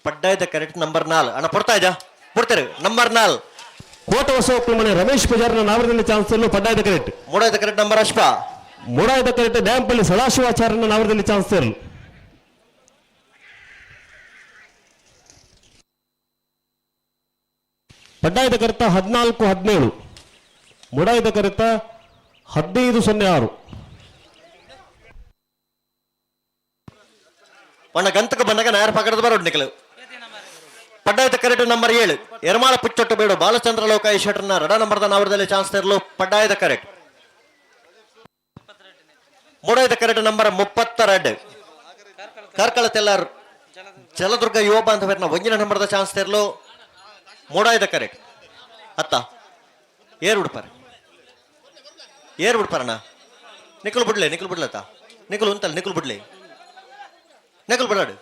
ಪಡ್ಡಾಯದ ಕರೆಕ್ಟ್ ನಂಬರ್ 4 ಅಣ್ಣ. ಪಡ್ತಾ ಇದ್ಯಾ? ಬಿಡ್ತಾರೆ. ನಂಬರ್ 4. ಕೋಟ ಹೊಸ ಮನೆ ರಮೇಶ್ ಪೂಜಾರನ ನಾವರದಲ್ಲಿ ಚಾನ್ಸ್ ತರಲು ಪಡ್ಡಾಯದ ಕರೆಕ್ಟ್. ಮೂಡಾಯದ ಕರೆಕ್ಟ್ ನಂಬರ್ ಅಶ್ಪ. ಮೂಡಾಯದ ಕರೆಕ್ಟ್ ಡ್ಯಾಂಪಲ್ಲಿ ಸದಾಶಿವಾಚಾರ್ಯನ ನಾವರದಲ್ಲಿ ಚಾನ್ಸ್ ತರಲು. ಪಡ್ಡಾಯದ ಕರೆತ 14:17, ಮುಡಾಯದ ಕರೆತ 15:06. ಒಣ್ಣ ಗಂತಕ ಬಂದಾಗ ನಾಯರ್ ಪಕಡದ ಬರೋಡು ನಿಖಲು. ಪಡ್ಡಾಯದ ಕರೆಕ್ಟ್ ನಂಬರ್ 7 ಎರ್ಮಾಳ ಪುಚ್ಚೊಟ್ಟು ಬೇಡು ಬಾಲಚಂದ್ರ ಲೋಕಾಯಿ ಶೆಟ್ಟರ್ನ ರಡ ನಂಬರ್ದ ನಾವರದಲ್ಲಿ ಚಾನ್ಸ್ ತರಲು ಪಡ್ಡಾಯದ ಕರೆಕ್ಟ್. ಮೂಡಾಯದ ಕರೆಕ್ಟ್ ನಂಬರ್ 32 ಕಾರ್ಕಳ ತೆಲ್ಲಾರ್ ಜಲದುರ್ಗ ಯುವ ಬಾಂಧವರನ್ನ ಒಂಜಿನ ನಂಬರ್ದ ಚಾನ್ಸ್ ತರಲು ಮೂಡಾಯದ ಕರೆಕ್ಟ್. ಅತ್ತ ಏರ್ ಬಿಡ್ಪಾರೆ, ಏರ್ ಬಿಡ್ಪಾರಣ್ಣ. ನಿಖಲು ಬಿಡ್ಲೆ, ನಿಖಲು ಬಿಡ್ಲತ್ತ. ನಿಖಲು ಉಂತಲ್ಲ, ನಿಖಲು ಬಿಡ್ಲಿ, ನಿಖಲು ಬಿಡಾಡು.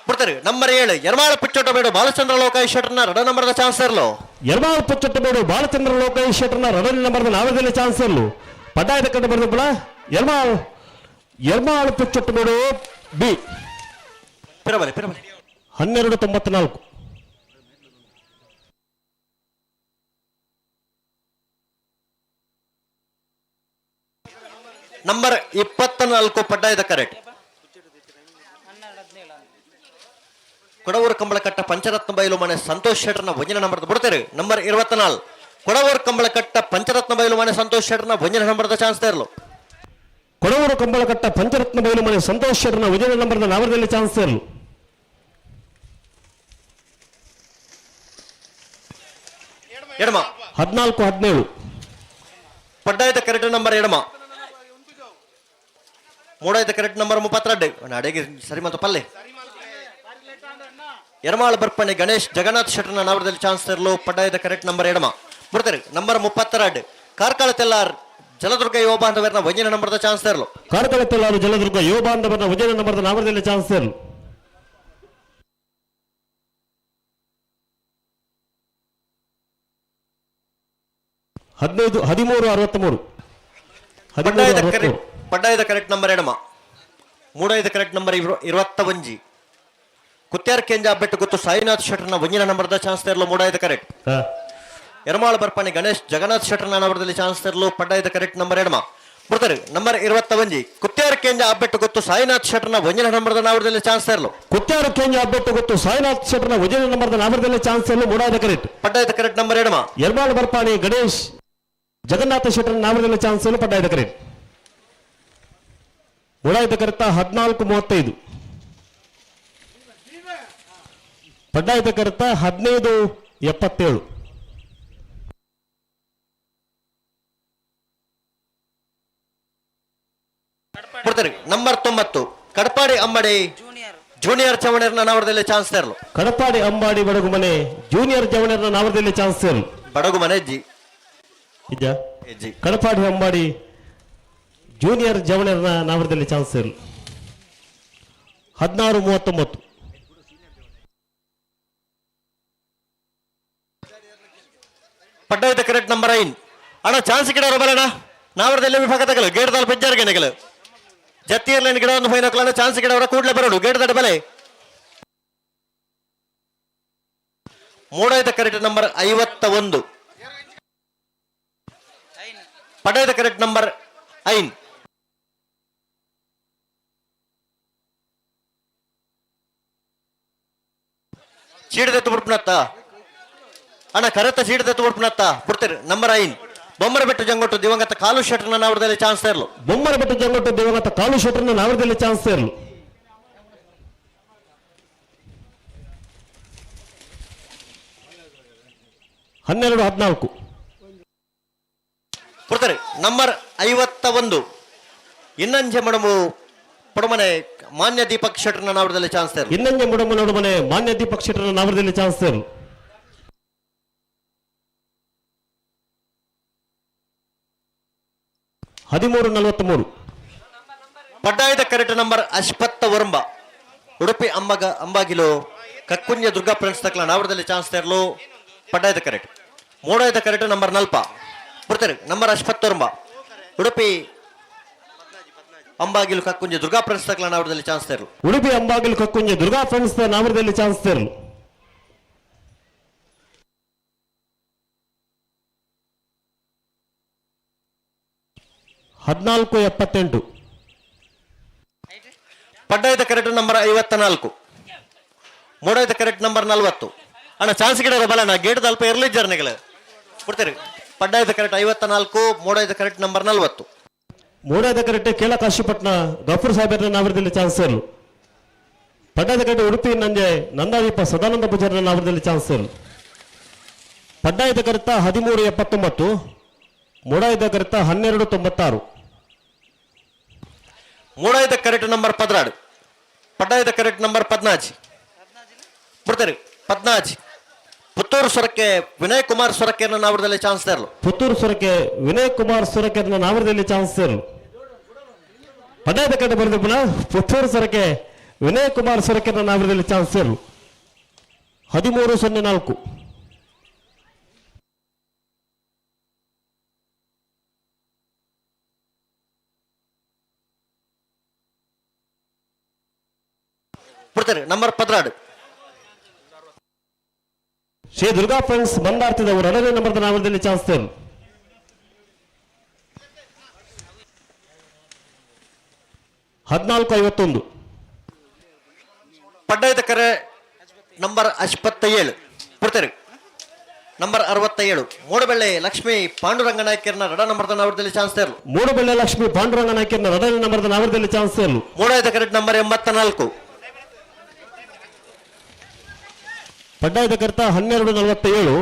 ಬಿಡ್ತಾರೆ. ನಂಬರ್ 7 ಎರ್ಮಾಳ ಪಿಚ್ಚೊಟ್ಟ ಬೇಡು ಬಾಲಚಂದ್ರ ಲೋಕಾಯಿ ಶೆಟ್ಟರ್ನ ರಡ ನಂಬರ್ದ ಚಾನ್ಸ್ ಇರಲು. ಎರ್ಮಾಳ ಪುಚ್ಚೊಟ್ಟ ಬೇಡು ಬಾಲಚಂದ್ರ ಲೋಕಾಯಿ ಶೆಟ್ಟರ್ನ ರಡನೇ ನಂಬರ್ದ ನಾವರದಲ್ಲಿ ಚಾನ್ಸ್ ಇರಲು ಪಡ್ಡಾಯದ ಕಡೆ ಬರೆದ ಎರ್ಮಾಳ್ ಎರ್ಮಾಳ್ ಪುಚ್ಚೊಟ್ಟ ಬೇಡು ಬಿ. ಪಿರಬಲೆ ಪಿರಬಲೆ. 12:94. ನಂಬರ್ 24 ಪಡ್ಡಾಯದ ಕರೆಕ್ಟ್ ಕೊಡವೂರು ಕಂಬಳಕಟ್ಟ ಪಂಚರತ್ನ ಬೈಲು ಮನೆ ಸಂತೋಷ್ ಶೆಟ್ಟರ್ನ ಒಂಜಿನ ನಂಬರ್ದ ಬಿಡ್ತಾರೆ. ನಂಬರ್ 24 ಕೊಡವೂರು ಕಂಬಳಕಟ್ಟ ಪಂಚರತ್ನ ಬೈಲು ಮನೆ ಸಂತೋಷ್ ಶೆಟ್ಟರ್ನ ಒಂಜಿನ ನಂಬರ್ದ ಚಾನ್ಸ್ ತರಲು. ಕೊಡವೂರು ಕಂಬಳಕಟ್ಟ ಪಂಚರತ್ನ ಬೈಲು ಮನೆ ಸಂತೋಷ್ ಶೆಟ್ಟರ್ನ ಒಂಜಿನ ನಂಬರ್ದ ನಾವರದಲ್ಲಿ ಚಾನ್ಸ್ ತರಲು. ಎಡಮ. 14:17. ಪಡ್ಡಾಯದ ಕರೆಕ್ಟ್ ನಂಬರ್ ಎಡಮ. ಮೂಡಾಯದ ಕರೆಕ್ಟ್ ನಂಬರ್ 32. ಅಡೆಗೆ ಸರಿ ಮತ್ತು ಪಲ್ಲೆ ಎರ್ಮಾಳ ಬರ್ಪಣೆ ಗಣೇಶ್ ಜಗನ್ನಾಥ್ ಶೆಟ್ಟರ್ನ ನಾವರದಲ್ಲಿ ಚಾನ್ಸ್ ತರಲು ಪಡ್ಡಾಯದ ಕರೆಕ್ಟ್ ನಂಬರ್ ಎಡಮ. ಬಿಡ್ತಾರೆ. ನಂಬರ್ 32 ಕಾರ್ಕಳ ತೆಲ್ಲಾರ್ ಜಲದುರ್ಗ ಯುವ ಬಾಂಧವರನ್ನ ಒಂಜಿನ ನಂಬರ್ದ ಚಾನ್ಸ್ ತರಲು. ಕಾರ್ಕಳ ತೆಲ್ಲಾರು ಜಲದುರ್ಗ ಯುವ ಬಾಂಧವರನ್ನ ಒಂಜಿನ ನಂಬರ್ದ ನಾವರದಲ್ಲಿ ಚಾನ್ಸ್ ತರಲು. 15 13:63. 13:63. ಪಡ್ಡಾಯದ ಕರೆಕ್ಟ್ ನಂಬರ್ ಎಡಮ. ಮೂಡಾಯದ ಕರೆಕ್ಟ್ ನಂಬರ್ 21 ಕುತ್ಯಾರ್ ಕೆಂಜ ಬೆಟ್ಟು ಗೊತ್ತು ಸಾಯಿನಾಥ್ ಶೆಟ್ಟರ್ನ ಒಂಜಿನ ನಂಬರ್ದ ಚಾನ್ಸ್ ತರಲು ಮೂಡಾಯದ ಕರೆಕ್ಟ್. ಎರ್ಮಾಳ ಬರ್ಪಾಣಿ ಗಣೇಶ್ ಜಗನ್ನಾಥ್ ಶೆಟ್ಟರ್ನ ನಂಬರ್ದಲ್ಲಿ ಚಾನ್ಸ್ ತರಲು ಪಡ್ಡಾಯದ ಕರೆಕ್ಟ್ ನಂಬರ್ ಎಡಮ. ಬಿಡ್ತಾರೆ. ನಂಬರ್ 21 ಕುತ್ಯಾರ್ ಕೆಂಜ ಅಬ್ಬೆಟ್ಟು ಗೊತ್ತು ಸಾಯಿನಾಥ್ ಶೆಟ್ಟರ್ನ ಒಂಜಿನ ನಂಬರ್ದ ನಾವರದಲ್ಲಿ ಚಾನ್ಸ್ ತರಲು. ಕುತ್ಯಾರು ಕೆಂಜ ಅಬ್ಬೆಟ್ಟು ಗೊತ್ತು ಸಾಯಿನಾಥ್ ಶೆಟ್ಟರ್ನ ಒಂಜಿನ ನಂಬರ್ದ ನಾವರದಲ್ಲಿ ಚಾನ್ಸ್ ತರಲು ಮೂಡಾಯದ ಕರೆಕ್ಟ್. ಪಡ್ಡಾಯದ ಕರೆಕ್ಟ್ ನಂಬರ್ ಎಡಮ. ಎರ್ಮಾಳ ಬರ್ಪಾಣಿ ಗಣೇಶ್ ಜಗನ್ನಾಥ ಶೆಟ್ಟರ್ನ ನಾವರದಲ್ಲಿ ಚಾನ್ಸ್ ತರಲು ಪಡ್ಡಾಯದ ಕರೆಕ್ಟ್. ಮೂಡಾಯದ ಕರೆತ 14:35. ಪಡ್ಡಾಯದ ಕರೆತ 15:77. ಬಿಡ್ತಾರೆ. ನಂಬರ್ 90 ಕಡಪಾಡಿ ಅಂಬಾಡಿ ಜೂನಿಯರ್ ಚವಣೇರ್ನ ನಾವರದಲ್ಲಿ ಚಾನ್ಸ್ ತರಲು. ಕಡಪಾಡಿ ಅಂಬಾಡಿ ಬಡಗುಮನೆ ಜೂನಿಯರ್ ಜವಣೇರ್ನ ನಾವರದಲ್ಲಿ ಚಾನ್ಸ್ ತರಲು. ಬಡಗುಮನೆ ಜಿ. ಇದ್ಯಾ? ಜಿ. ಕಡಪಾಡಿ ಅಂಬಾಡಿ ಜೂನಿಯರ್ ಜವಣೇರ್ನ ನಾವರದಲ್ಲಿ ಚಾನ್ಸ್ ತರಲು. 16-39. ಪಡ್ಡಾಯ್ತ ಕರೆಕ್ಟ್ ನಂಬರ್ 9 ಅಣ್ಣ ಚಾನ್ಸ್ ಗಿಡ ಬಲಣ್ಣ ನಾವರದಲ್ಲಿ ವಿಭಾಗ ತಗಲು ಗೇಟ್ ದಾಲ್ ಪೆಜ್ಜಾರ್ಗೆ ನೆಗಲು ಜತ್ತಿಯರ್ಲೈನ್ ಗಿಡವನ್ನು ಫೈನಕ್ಲಣ್ಣ ಚಾನ್ಸ್ ಗಿಡ ಅವರ ಕೂಡಲೇ ಬರೋಡು ಗೇಟ್ ದಡ ಬಲೆ. ಮೂಡಾಯ್ತ ಕರೆಕ್ಟ್ ನಂಬರ್ 51. ಪಡ್ಡಾಯ್ತ ಕರೆಕ್ಟ್ ನಂಬರ್ 5. ಚೀಡದೆತ್ತು ಬಿಡ್ಪನತ್ತ ಅಣ್ಣ ಕರೆತ ಚೀಡದೆತ್ತು ಬಿಡ್ಪನತ್ತ ಬಿಡ್ತೀರಿ ನಂಬರ್ 5. ಬೊಮ್ಮರ ಬೆಟ್ಟು ಜಂಗೊಟ್ಟು ದಿವಂಗತ ಕಾಲು ಶೆಟ್ರನ್ನ ನಾವರದಲ್ಲಿ ಚಾನ್ಸ್ ಇರಲು. ಬೊಮ್ಮರ ಬೆಟ್ಟು ಜಂಗೊಟ್ಟು ದಿವಂಗತ ಕಾಲು ಶೆಟ್ರನ್ನ ನಾವರದಲ್ಲಿ ಚಾನ್ಸ್ ಇರಲು. 12-14. ಬಿಡ್ತಾರೆ ನಂಬರ್ 51. ಇನ್ನಂಜೆ ಮಡಮು ಪಡಮನೆ ಮಾನ್ಯ ದೀಪಕ್ ಶೆಟ್ರನ್ನ ನಾವರದಲ್ಲಿ ಚಾನ್ಸ್ ಇರಲು. ಇನ್ನಂಜೆ ಮುಡಮು ನಡುಮನೆ ಮಾನ್ಯ ದೀಪಕ್ ಶೆಟ್ರನ್ನ ನಾವರದಲ್ಲಿ ಚಾನ್ಸ್ ಇರಲು. 13-43. ಪಡ್ಡಾಯದ ಕರೆಕ್ಟ್ ನಂಬರ್ ಅಶ್ಪತ್ತ ವರ್ಂಬ ಉಡುಪಿ ಅಂಬಗ ಅಂಬಾಗಿಲು ಕಕ್ಕುಂಜ ದುರ್ಗಾ ಫ್ರೆಂಡ್ಸ್ ತಕ್ಲ ನಾವರದಲ್ಲಿ ಚಾನ್ಸ್ ತರಲು ಪಡ್ಡಾಯದ ಕರೆಕ್ಟ್. ಮೂಡಾಯದ ಕರೆಕ್ಟ್ ನಂಬರ್ ನಲ್ಪ ಬಿಡ್ತಾರೆ ನಂಬರ್ ಅಶ್ಪತ್ತೊರ್ಂಬ ಉಡುಪಿ ಅಂಬಾಗಿಲು ಕಕ್ಕುಂಜ ದುರ್ಗಾ ಫ್ರೆಂಡ್ಸ್ ತಕ್ಲ ನಾವರದಲ್ಲಿ ಚಾನ್ಸ್ ತರಲು. ಉಡುಪಿ ಅಂಬಾಗಿಲು ಕಕ್ಕುಂಜ ದುರ್ಗಾ ಫ್ರೆಂಡ್ಸ್ ನಾವರದಲ್ಲಿ ಚಾನ್ಸ್ ತರಲು. 14-78. ಪಡ್ಡಾಯದ ಕರೆಕ್ಟ್ ನಂಬರ್ 54. ಮೂಡಾಯದ ಕರೆಕ್ಟ್ ನಂಬರ್ 40. ಅಣ್ಣ ಚಾನ್ಸ್ ಗಿಡ ಬಲಣ್ಣ ಗೇಟ್ ದಲ್ಪ ಇರಲಿ ಜರ್ನಿಗಳು ಬಿಡ್ತೀರಿ. ಪಡ್ಡಾಯದ ಕರೆಕ್ಟ್ 54. ಮೂಡಾಯದ ಕರೆಕ್ಟ್ ನಂಬರ್ 40. ಮೂಡಾಯದ ಕರೆಕ್ಟ್ ಕೇಳ ಕಾಶಿಪಟ್ನ ಗಫೂರ್ ಸಾಹೇಬರ ನಾವರದಲ್ಲಿ ಚಾನ್ಸ್ ಇರಲು. ಪಡ್ಡಾಯದ ಕರೆಕ್ಟ್ ಉಡುಪಿ ನಂಜೆ ನಂದಾದೀಪ ಸದಾನಂದ ಪೂಜಾರನ ನಾವರದಲ್ಲಿ ಚಾನ್ಸ್ ಇರಲು. ಪಡ್ಡಾಯದ ಕರೆಕ್ಟ್ 13-79. ಮೂಡಾಯದ ಕರೆಕ್ಟ್ 12-96. ಮೂಡಾಯದ ಕರೆಕ್ಟ್ ನಂಬರ್ 16. ಪಡ್ಡಾಯದ ಕರೆಕ್ಟ್ ನಂಬರ್ 14 ಬಿಡ್ತಾರೆ 14. ಪುತ್ತೂರು ಸೊರಕೆ ವಿನಯ್ ಕುಮಾರ್ ಸೊರಕೆಯನ್ನು ನಾವರದಲ್ಲಿ ಚಾನ್ಸ್ ತರಲು. ಪುತ್ತೂರು ಸೊರಕೆ ವಿನಯ್ ಕುಮಾರ್ ಸೊರಕೆಯನ್ನು ನಾವರದಲ್ಲಿ ಚಾನ್ಸ್ ತರಲು. ಪಡ್ಡಾಯದ ಕರೆಕ್ಟ್ ಬರೆದ ಪುನಃ ಪುತ್ತೂರು ಸೊರಕೆ ವಿನಯ್ ಕುಮಾರ್ ಸೊರಕೆಯನ್ನು ನಾವರದಲ್ಲಿ ಚಾನ್ಸ್ ತರಲು. 13-04. ಬಿಡ್ತಾರೆ ನಂಬರ್ 16. ಶ್ರೀ ದುರ್ಗಾ ಫ್ರೆಂಡ್ಸ್ ಮಂದಾರ್ತಿದವರು 2ನೇ ನಂಬರ್ದ ನಾಮದಲ್ಲಿ ಚಾನ್ಸ್ ತೇರು. 14-51. ಪಡ್ಡಾಯದ ಕರೆ ನಂಬರ್ 57 ಬಿಡ್ತಾರೆ ನಂಬರ್ 67. ಮೂಡಬೆಳ್ಳೆ ಲಕ್ಷ್ಮೀ ಪಾಂಡುರಂಗ ನಾಯ್ಕರ್ನ ರಡ ನಂಬರ್ದ ನಾವರದಲ್ಲಿ ಚಾನ್ಸ್ ತೇರು. ಮೂಡಬೆಳ್ಳೆ ಲಕ್ಷ್ಮೀ ಪಾಂಡುರಂಗ ನಾಯ್ಕರ್ನ 2ನೇ ನಂಬರ್ದ ನಾವರದಲ್ಲಿ ಚಾನ್ಸ್ ತೇರು. ಮೂಡಾಯದ ಕರೆಕ್ಟ್ ನಂಬರ್ 84. ಪಡ್ಡಾಯದ ಕರ್ತ 12-47.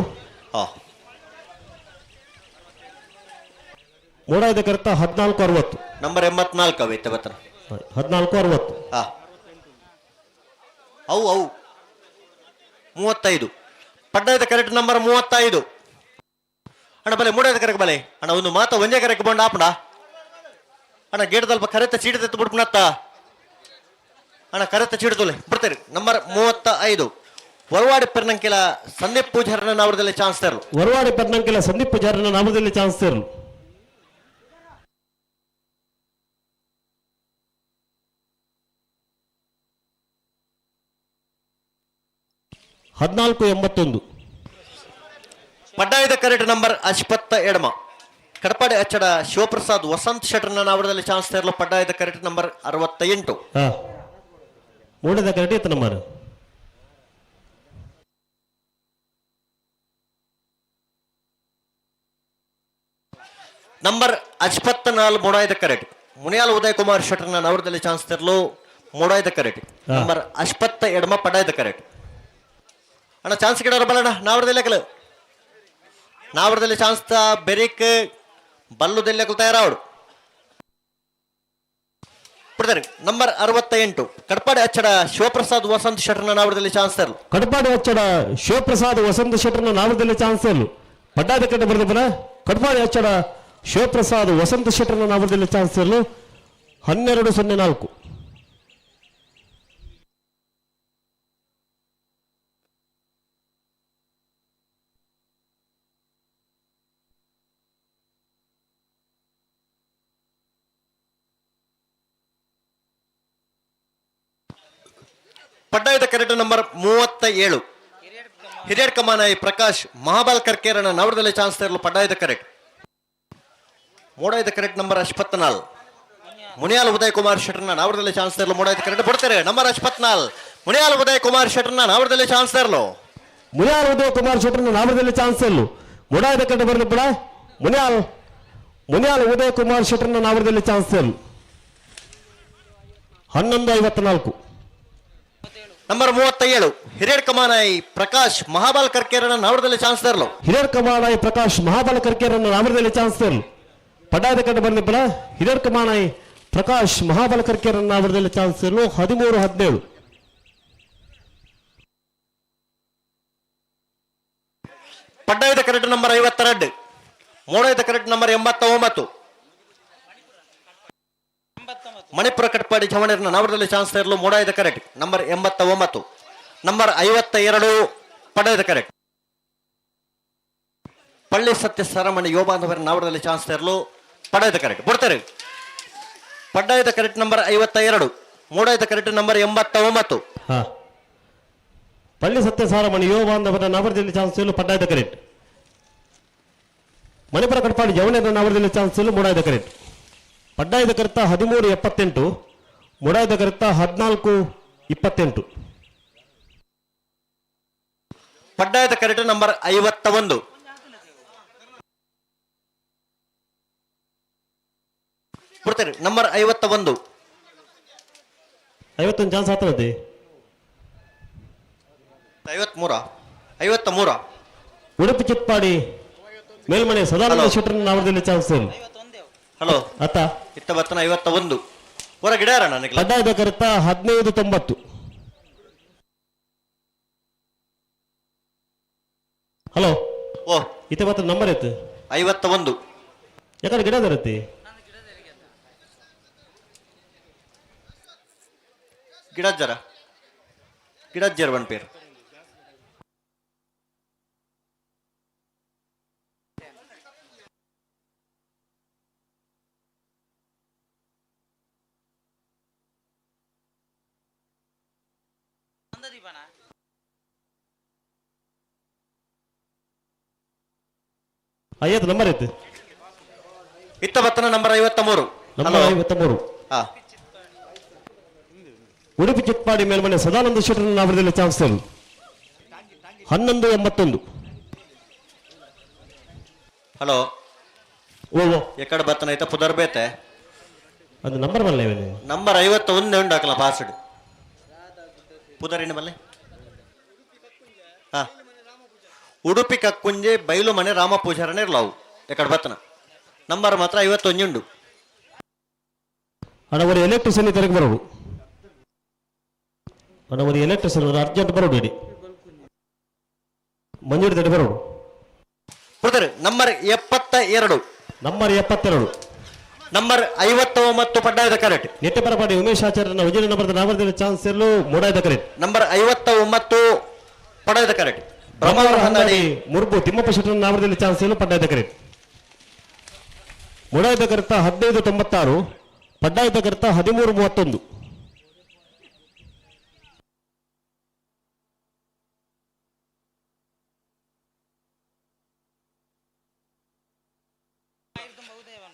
ಮೂಡಾಯದ ಕರ್ತ 14-60. ನಂಬರ್ 84 ಅವೈತೆ ಬತ್ತರ. 14-60. ಅವು ಅವು 35. ಪಡ್ಡಾಯದ ಕರೆಕ್ಟ್ ನಂಬರ್ 35. ಅಣ್ಣ ಬಲೆ ಮೂಡಾಯದ ಕರೆಕ್ ಬಲೆ ಅಣ್ಣ ಒಂದು ಮಾತ ಒಂದೇ ಕರೆಕ್ ಬಂಡ ಆಪಣ ಅಣ್ಣ ಗೇಟ್ ದಲ್ಪ ಕರೆತ ಚೀಟ ತೆತ್ತು ಬಿಡ್ಪುನತ್ತ ಅಣ್ಣ ಕರೆತ ಚೀಟದೊಲೆ ಬಿಡ್ತೀರಿ ನಂಬರ್ 35. ವರವಾಡಿ ಪೆರ್ನಂಕಿಲ ಸಂದೀಪ್ ಪೂಜಾರನ ನಾಮದಲ್ಲಿ ಚಾನ್ಸ್ ತರಲು. ವರವಾಡಿ ಪೆರ್ನಂಕಿಲ ಸಂದೀಪ್ ಪೂಜಾರನ ನಾಮದಲ್ಲಿ ಚಾನ್ಸ್ ತರಲು. 14-81. ಪಡ್ಡಾಯದ ಕರೆಕ್ಟ್ ನಂಬರ್ ಅಶ್ಪತ್ತ ಎಡಮ ಕಡಪಾಡಿ ಅಚ್ಚಡ ಶಿವಪ್ರಸಾದ್ ವಸಂತ್ ಶೆಟ್ಟರ್ನ ನಾಮದಲ್ಲಿ ಚಾನ್ಸ್ ತರಲು. ಪಡ್ಡಾಯದ ಕರೆಕ್ಟ್ ನಂಬರ್ 68. ಮೂಡದ ಕರೆಕ್ಟ್ ಇತ್ತು ನಂಬರ್. ನಂಬರ್ 54 ಮೂಡಾಯದ ಕರೆಕ್ಟ್ ಮುನಿಯಾಲ್ ಉದಯ್ ಕುಮಾರ್ ಶೆಟ್ಟರ್ನ ನವರದಲ್ಲಿ ಚಾನ್ಸ್ ತರಲು ಮೂಡಾಯದ ಕರೆಕ್ಟ್ ನಂಬರ್ ಅಶ್ಪತ್ತ ಎಡಮ ಪಡ್ಡಾಯದ ಕರೆಕ್ಟ್. ಅಣ್ಣ ಚಾನ್ಸ್ ಗಿಡವ್ರ ಬಲಣ್ಣ ನಾವರದಲ್ಲಿ ಹಾಕಲು ನಾವರದಲ್ಲಿ ಚಾನ್ಸ್ ಬೆರಿಕ್ ಬಲ್ಲುದಲ್ಲಿ ತಯಾರಾವಡು ಬಿಡ್ತಾರೆ ನಂಬರ್ 68. ಕಡಪಾಡಿ ಅಚ್ಚಡ ಶಿವಪ್ರಸಾದ್ ವಸಂತ್ ಶೆಟ್ಟರ್ನ ನಾವರದಲ್ಲಿ ಚಾನ್ಸ್ ತರಲು. ಕಡಪಾಡಿ ಅಚ್ಚಡ ಶಿವಪ್ರಸಾದ್ ವಸಂತ್ ಶೆಟ್ಟರ್ನ ನಾವರದಲ್ಲಿ ಚಾನ್ಸ್ ತರಲು. ಪಡ್ಡಾದ ಕಡೆ ಬರೆದ ಪುನಃ ಕಡಪಾಡಿ ಅಚ್ಚಡ ಶಿವಪ್ರಸಾದ್ ವಸಂತ ಶೆಟ್ಟರ್ನ ನಾಮದಲ್ಲಿ ಚಾನ್ಸ್ ಇರಲು. 12-04. ಪಡ್ಡಾಯದ ಕರೆಕ್ಟ್ ನಂಬರ್ 37 ಹಿರಿಯರ್ ಕಮಾನಾಯಿ ಪ್ರಕಾಶ್ ಮಹಾಬಾಲ್ ಕರ್ಕೇರನ ನವರದಲ್ಲಿ ಚಾನ್ಸ್ ತರಲು ಪಡ್ಡಾಯದ ಕರೆಕ್ಟ್. ಮೂಡಾಯದ ಕರೆಕ್ಟ್ ನಂಬರ್ 84 ಮುನಿಯಾಲ್ ಉದಯ್ ಕುಮಾರ್ ಶೆಟ್ಟರ್ನ ನಾವರದಲ್ಲಿ ಚಾನ್ಸ್ ತರಲು ಮೂಡಾಯದ ಕರೆಕ್ಟ್ ಬಿಡ್ತಾರೆ. ನಂಬರ್ 84 ಮುನಿಯಾಲ್ ಉದಯ್ ಕುಮಾರ್ ಶೆಟ್ಟರ್ನ ನಾವರದಲ್ಲಿ ಚಾನ್ಸ್ ತರಲು. ಮುನಿಯಾಲ್ ಉದಯ್ ಕುಮಾರ್ ಶೆಟ್ಟರ್ನ ನಾವರದಲ್ಲಿ ಚಾನ್ಸ್ ಇಲ್ಲು. ಮುಡಾಯದ ಕಡೆ ಬರಲು ಕೂಡ ಮುನಿಯಾಲ್ ಮುನಿಯಾಲ್ ಉದಯ್ ಕುಮಾರ್ ಶೆಟ್ಟರ್ನ ನಾವರದಲ್ಲಿ ಚಾನ್ಸ್ ಇಲ್ಲು. 11:54. ನಂಬರ್ 37 ಹಿರಿಯರ್ ಕಮಾನಾಯಿ ಪ್ರಕಾಶ್ ಮಹಾಬಾಲ್ ಕರ್ಕೇರನ ನಾವರದಲ್ಲಿ ಚಾನ್ಸ್ ತರಲು. ಹಿರಿಯರ್ ಕಮಾನಾಯಿ ಪ್ರಕಾಶ್ ಮಹಾಬಲ ಕರ್ಕೇರನ್ನ ನಾವರದಲ್ಲಿ ಚಾನ್ಸ್ ಇಲ್ಲು. ಪಡ್ಡಾಯದ ಕಡೆ ಬರಲಿ ಕೂಡ ಹಿರಿಯರ್ ಕಮಾನಾಯಿ ಪ್ರಕಾಶ್ ಮಹಾಬಲ ಕರ್ಕೇರನ್ನ ನಾವರದಲ್ಲಿ ಚಾನ್ಸ್ ಇಲ್ಲು. 13:17. ಪಡ್ಡಾಯದ ಕರೆಕ್ಟ್ ನಂಬರ್ 52 ಮೂಡಾಯದ ಕರೆಕ್ಟ್ ನಂಬರ್ 89 ಮಣಿಪುರ ಕಟ್ಪಾಡಿ ಚವಣೇರ್ನ ನಾವರದಲ್ಲಿ ಚಾನ್ಸ್ ತರಲು ಮೂಡಾಯದ ಕರೆಕ್ಟ್ ನಂಬರ್ 89. ನಂಬರ್ 52 ಪಡ್ಡಾಯದ ಕರೆಕ್ಟ್ ಪಳ್ಳಿ ಸತ್ಯ ಸರಮಣಿ ಯೋಬಾಂಧವರ ನಾವರದಲ್ಲಿ ಚಾನ್ಸ್ ತರಲು ಪಡ್ಡಾಯದ ಕರೆಕ್ಟ್ ಬಿಡ್ತಾರೆ. ಪಡ್ಡಾಯದ ಕರೆಕ್ಟ್ ನಂಬರ್ 52 ಮೂಡಾಯದ ಕರೆಕ್ಟ್ ನಂಬರ್ 89. ಹಾ ಪಳ್ಳಿ ಸತ್ಯ ಸಾರಮಣಿ ಯುವ ಬಾಂಧವರ ನವರದಲ್ಲಿ ಚಾನ್ಸ್ ಇಲ್ಲು. ಪಡ್ಡಾಯದ ಕರೆಕ್ಟ್. ಮಣಿಪುರ ಕಟ್ಪಾಡಿ ಜವನೇರ ನವರದಲ್ಲಿ ಚಾನ್ಸ್ ಇಲ್ಲು. ಮೂಡಾಯದ ಕರೆಕ್ಟ್. ಪಡ್ಡಾಯದ ಕರೆತ 13:78, ಮುಡಾಯದ ಕರೆತ 14:28. ಪಡ್ಡಾಯದ ಕರೆಕ್ಟ್ ನಂಬರ್ 51 ಬಿಡ್ತಾರೆ. ನಂಬರ್ 51. 51 ಚಾನ್ಸ್ ಆತನದಿ. 53 53. ಉಡುಪಿ ಚಿತ್ಪಾಡಿ ಮೇಲ್ಮನೆ ಸದಾನಂದ ಹಲೋ. ಶೆಟ್ಟರ್ ನವರದಲ್ಲಿ ಚಾನ್ಸ್ ಇಲ್ಲು. ಹಲೋ. ಅತ್ತ ಇತ್ತ ಬತ್ತನ 51 ಹೊರ ಗಿಡಾರ ನನಗೆ. ಪಡ್ಡಾಯದ ಕರೆತ 15:90. ಹಲೋ. ಓ. ಇತ ಮಾತ್ರ ನಂಬರ್ ಐತೆ. 51. ಯಾಕಂದ್ರೆ ಗಿಡ ಬರುತ್ತೆ. ಗಿಡ ಜರ ಗಿಡ ಜರ ಒನ್ ಪೇರ್. 50 ನಂಬರ್ ಐತೆ. ಇತ್ತ ಬತ್ತನ ನಂಬರ್ 53. ನಂಬರ್ 53. ಹಾ. ಉಡುಪಿ ಚಿತ್ಪಾಡಿ ಮೇಲ್ಮನೆ ಸದಾನಂದ ಶೆಟ್ಟರ್ ನವರದಲ್ಲಿ ಚಾನ್ಸ್ ಇಲ್ಲು. 11:81. ಹಲೋ. ಓ ಓ. ಎಕಡೆ ಬತ್ತನ ಐತ ಪುದರ್ ಬೇತೆ. ಅದು ನಂಬರ್ ಬರಲ್ಲ ಇವನೇ. ನಂಬರ್ 51 ಉಂಡು ಹಾಕಲ ಪಾಸ್ಡ್ ಪುದರ್ ಬಲ್ಲೆ. ಹಾ ಉಡುಪಿ ಕಕ್ಕುಂಜೆ ಬೈಲು ಮನೆ ರಾಮ ಪೂಜಾರನೇ ಇರ್ಲಾವು ಎಕಡೆ ಬತ್ತನ ನಂಬರ್ ಮಾತ್ರ 51 ಉಂಡು. ಅಣ್ಣ ಒಂದು ಎಲೆಕ್ಟ್ರಿಷಿಯನ್ ತೆರಗೆ ಬರೋಡು. ಅಣ್ಣ ಒಂದು ಎಲೆಕ್ಟ್ರಿಷಿಯನ್ ಅರ್ಜೆಂಟ್ ಬರೋಡು. ಇಡಿ ಮಂಜೂರು ತಡೆ ಬರೋಡು. ಬಿಡ್ತಾರೆ. ನಂಬರ್ 72. ನಂಬರ್ 72. ನಂಬರ್ 59 ಪಡ್ಡಾಯದ ಕರೆಕ್ಟ್. ನೆಟ್ಟೆಪರಪಾಡಿ ಉಮೇಶ್ ಆಚಾರ್ಯನ ವಿಜಯ ನಂಬರ್ ನಾವರದಲ್ಲಿ ಚಾನ್ಸ್ ಇರಲು ಮೂಡಾಯದ ಕರೆಕ್ಟ್. ನಂಬರ್ 59 ಪಡ್ಡಾಯದ ಕರೆಕ್ಟ್. ಬ್ರಹ್ಮಾವರ ಹೊಂದಾಡಿ ಮುರ್ಬು ತಿಮ್ಮಪ್ಪ ಶೆಟ್ಟರ್ ನಾವರದಲ್ಲಿ ಚಾನ್ಸ್ ಇರಲು ಪಡ್ಡಾಯದ ಕರೆಕ್ಟ್. ಮುಡಾಯದ ಕರೆತ 15:96, ಪಡ್ಡಾಯದ ಕರೆತ 13:31.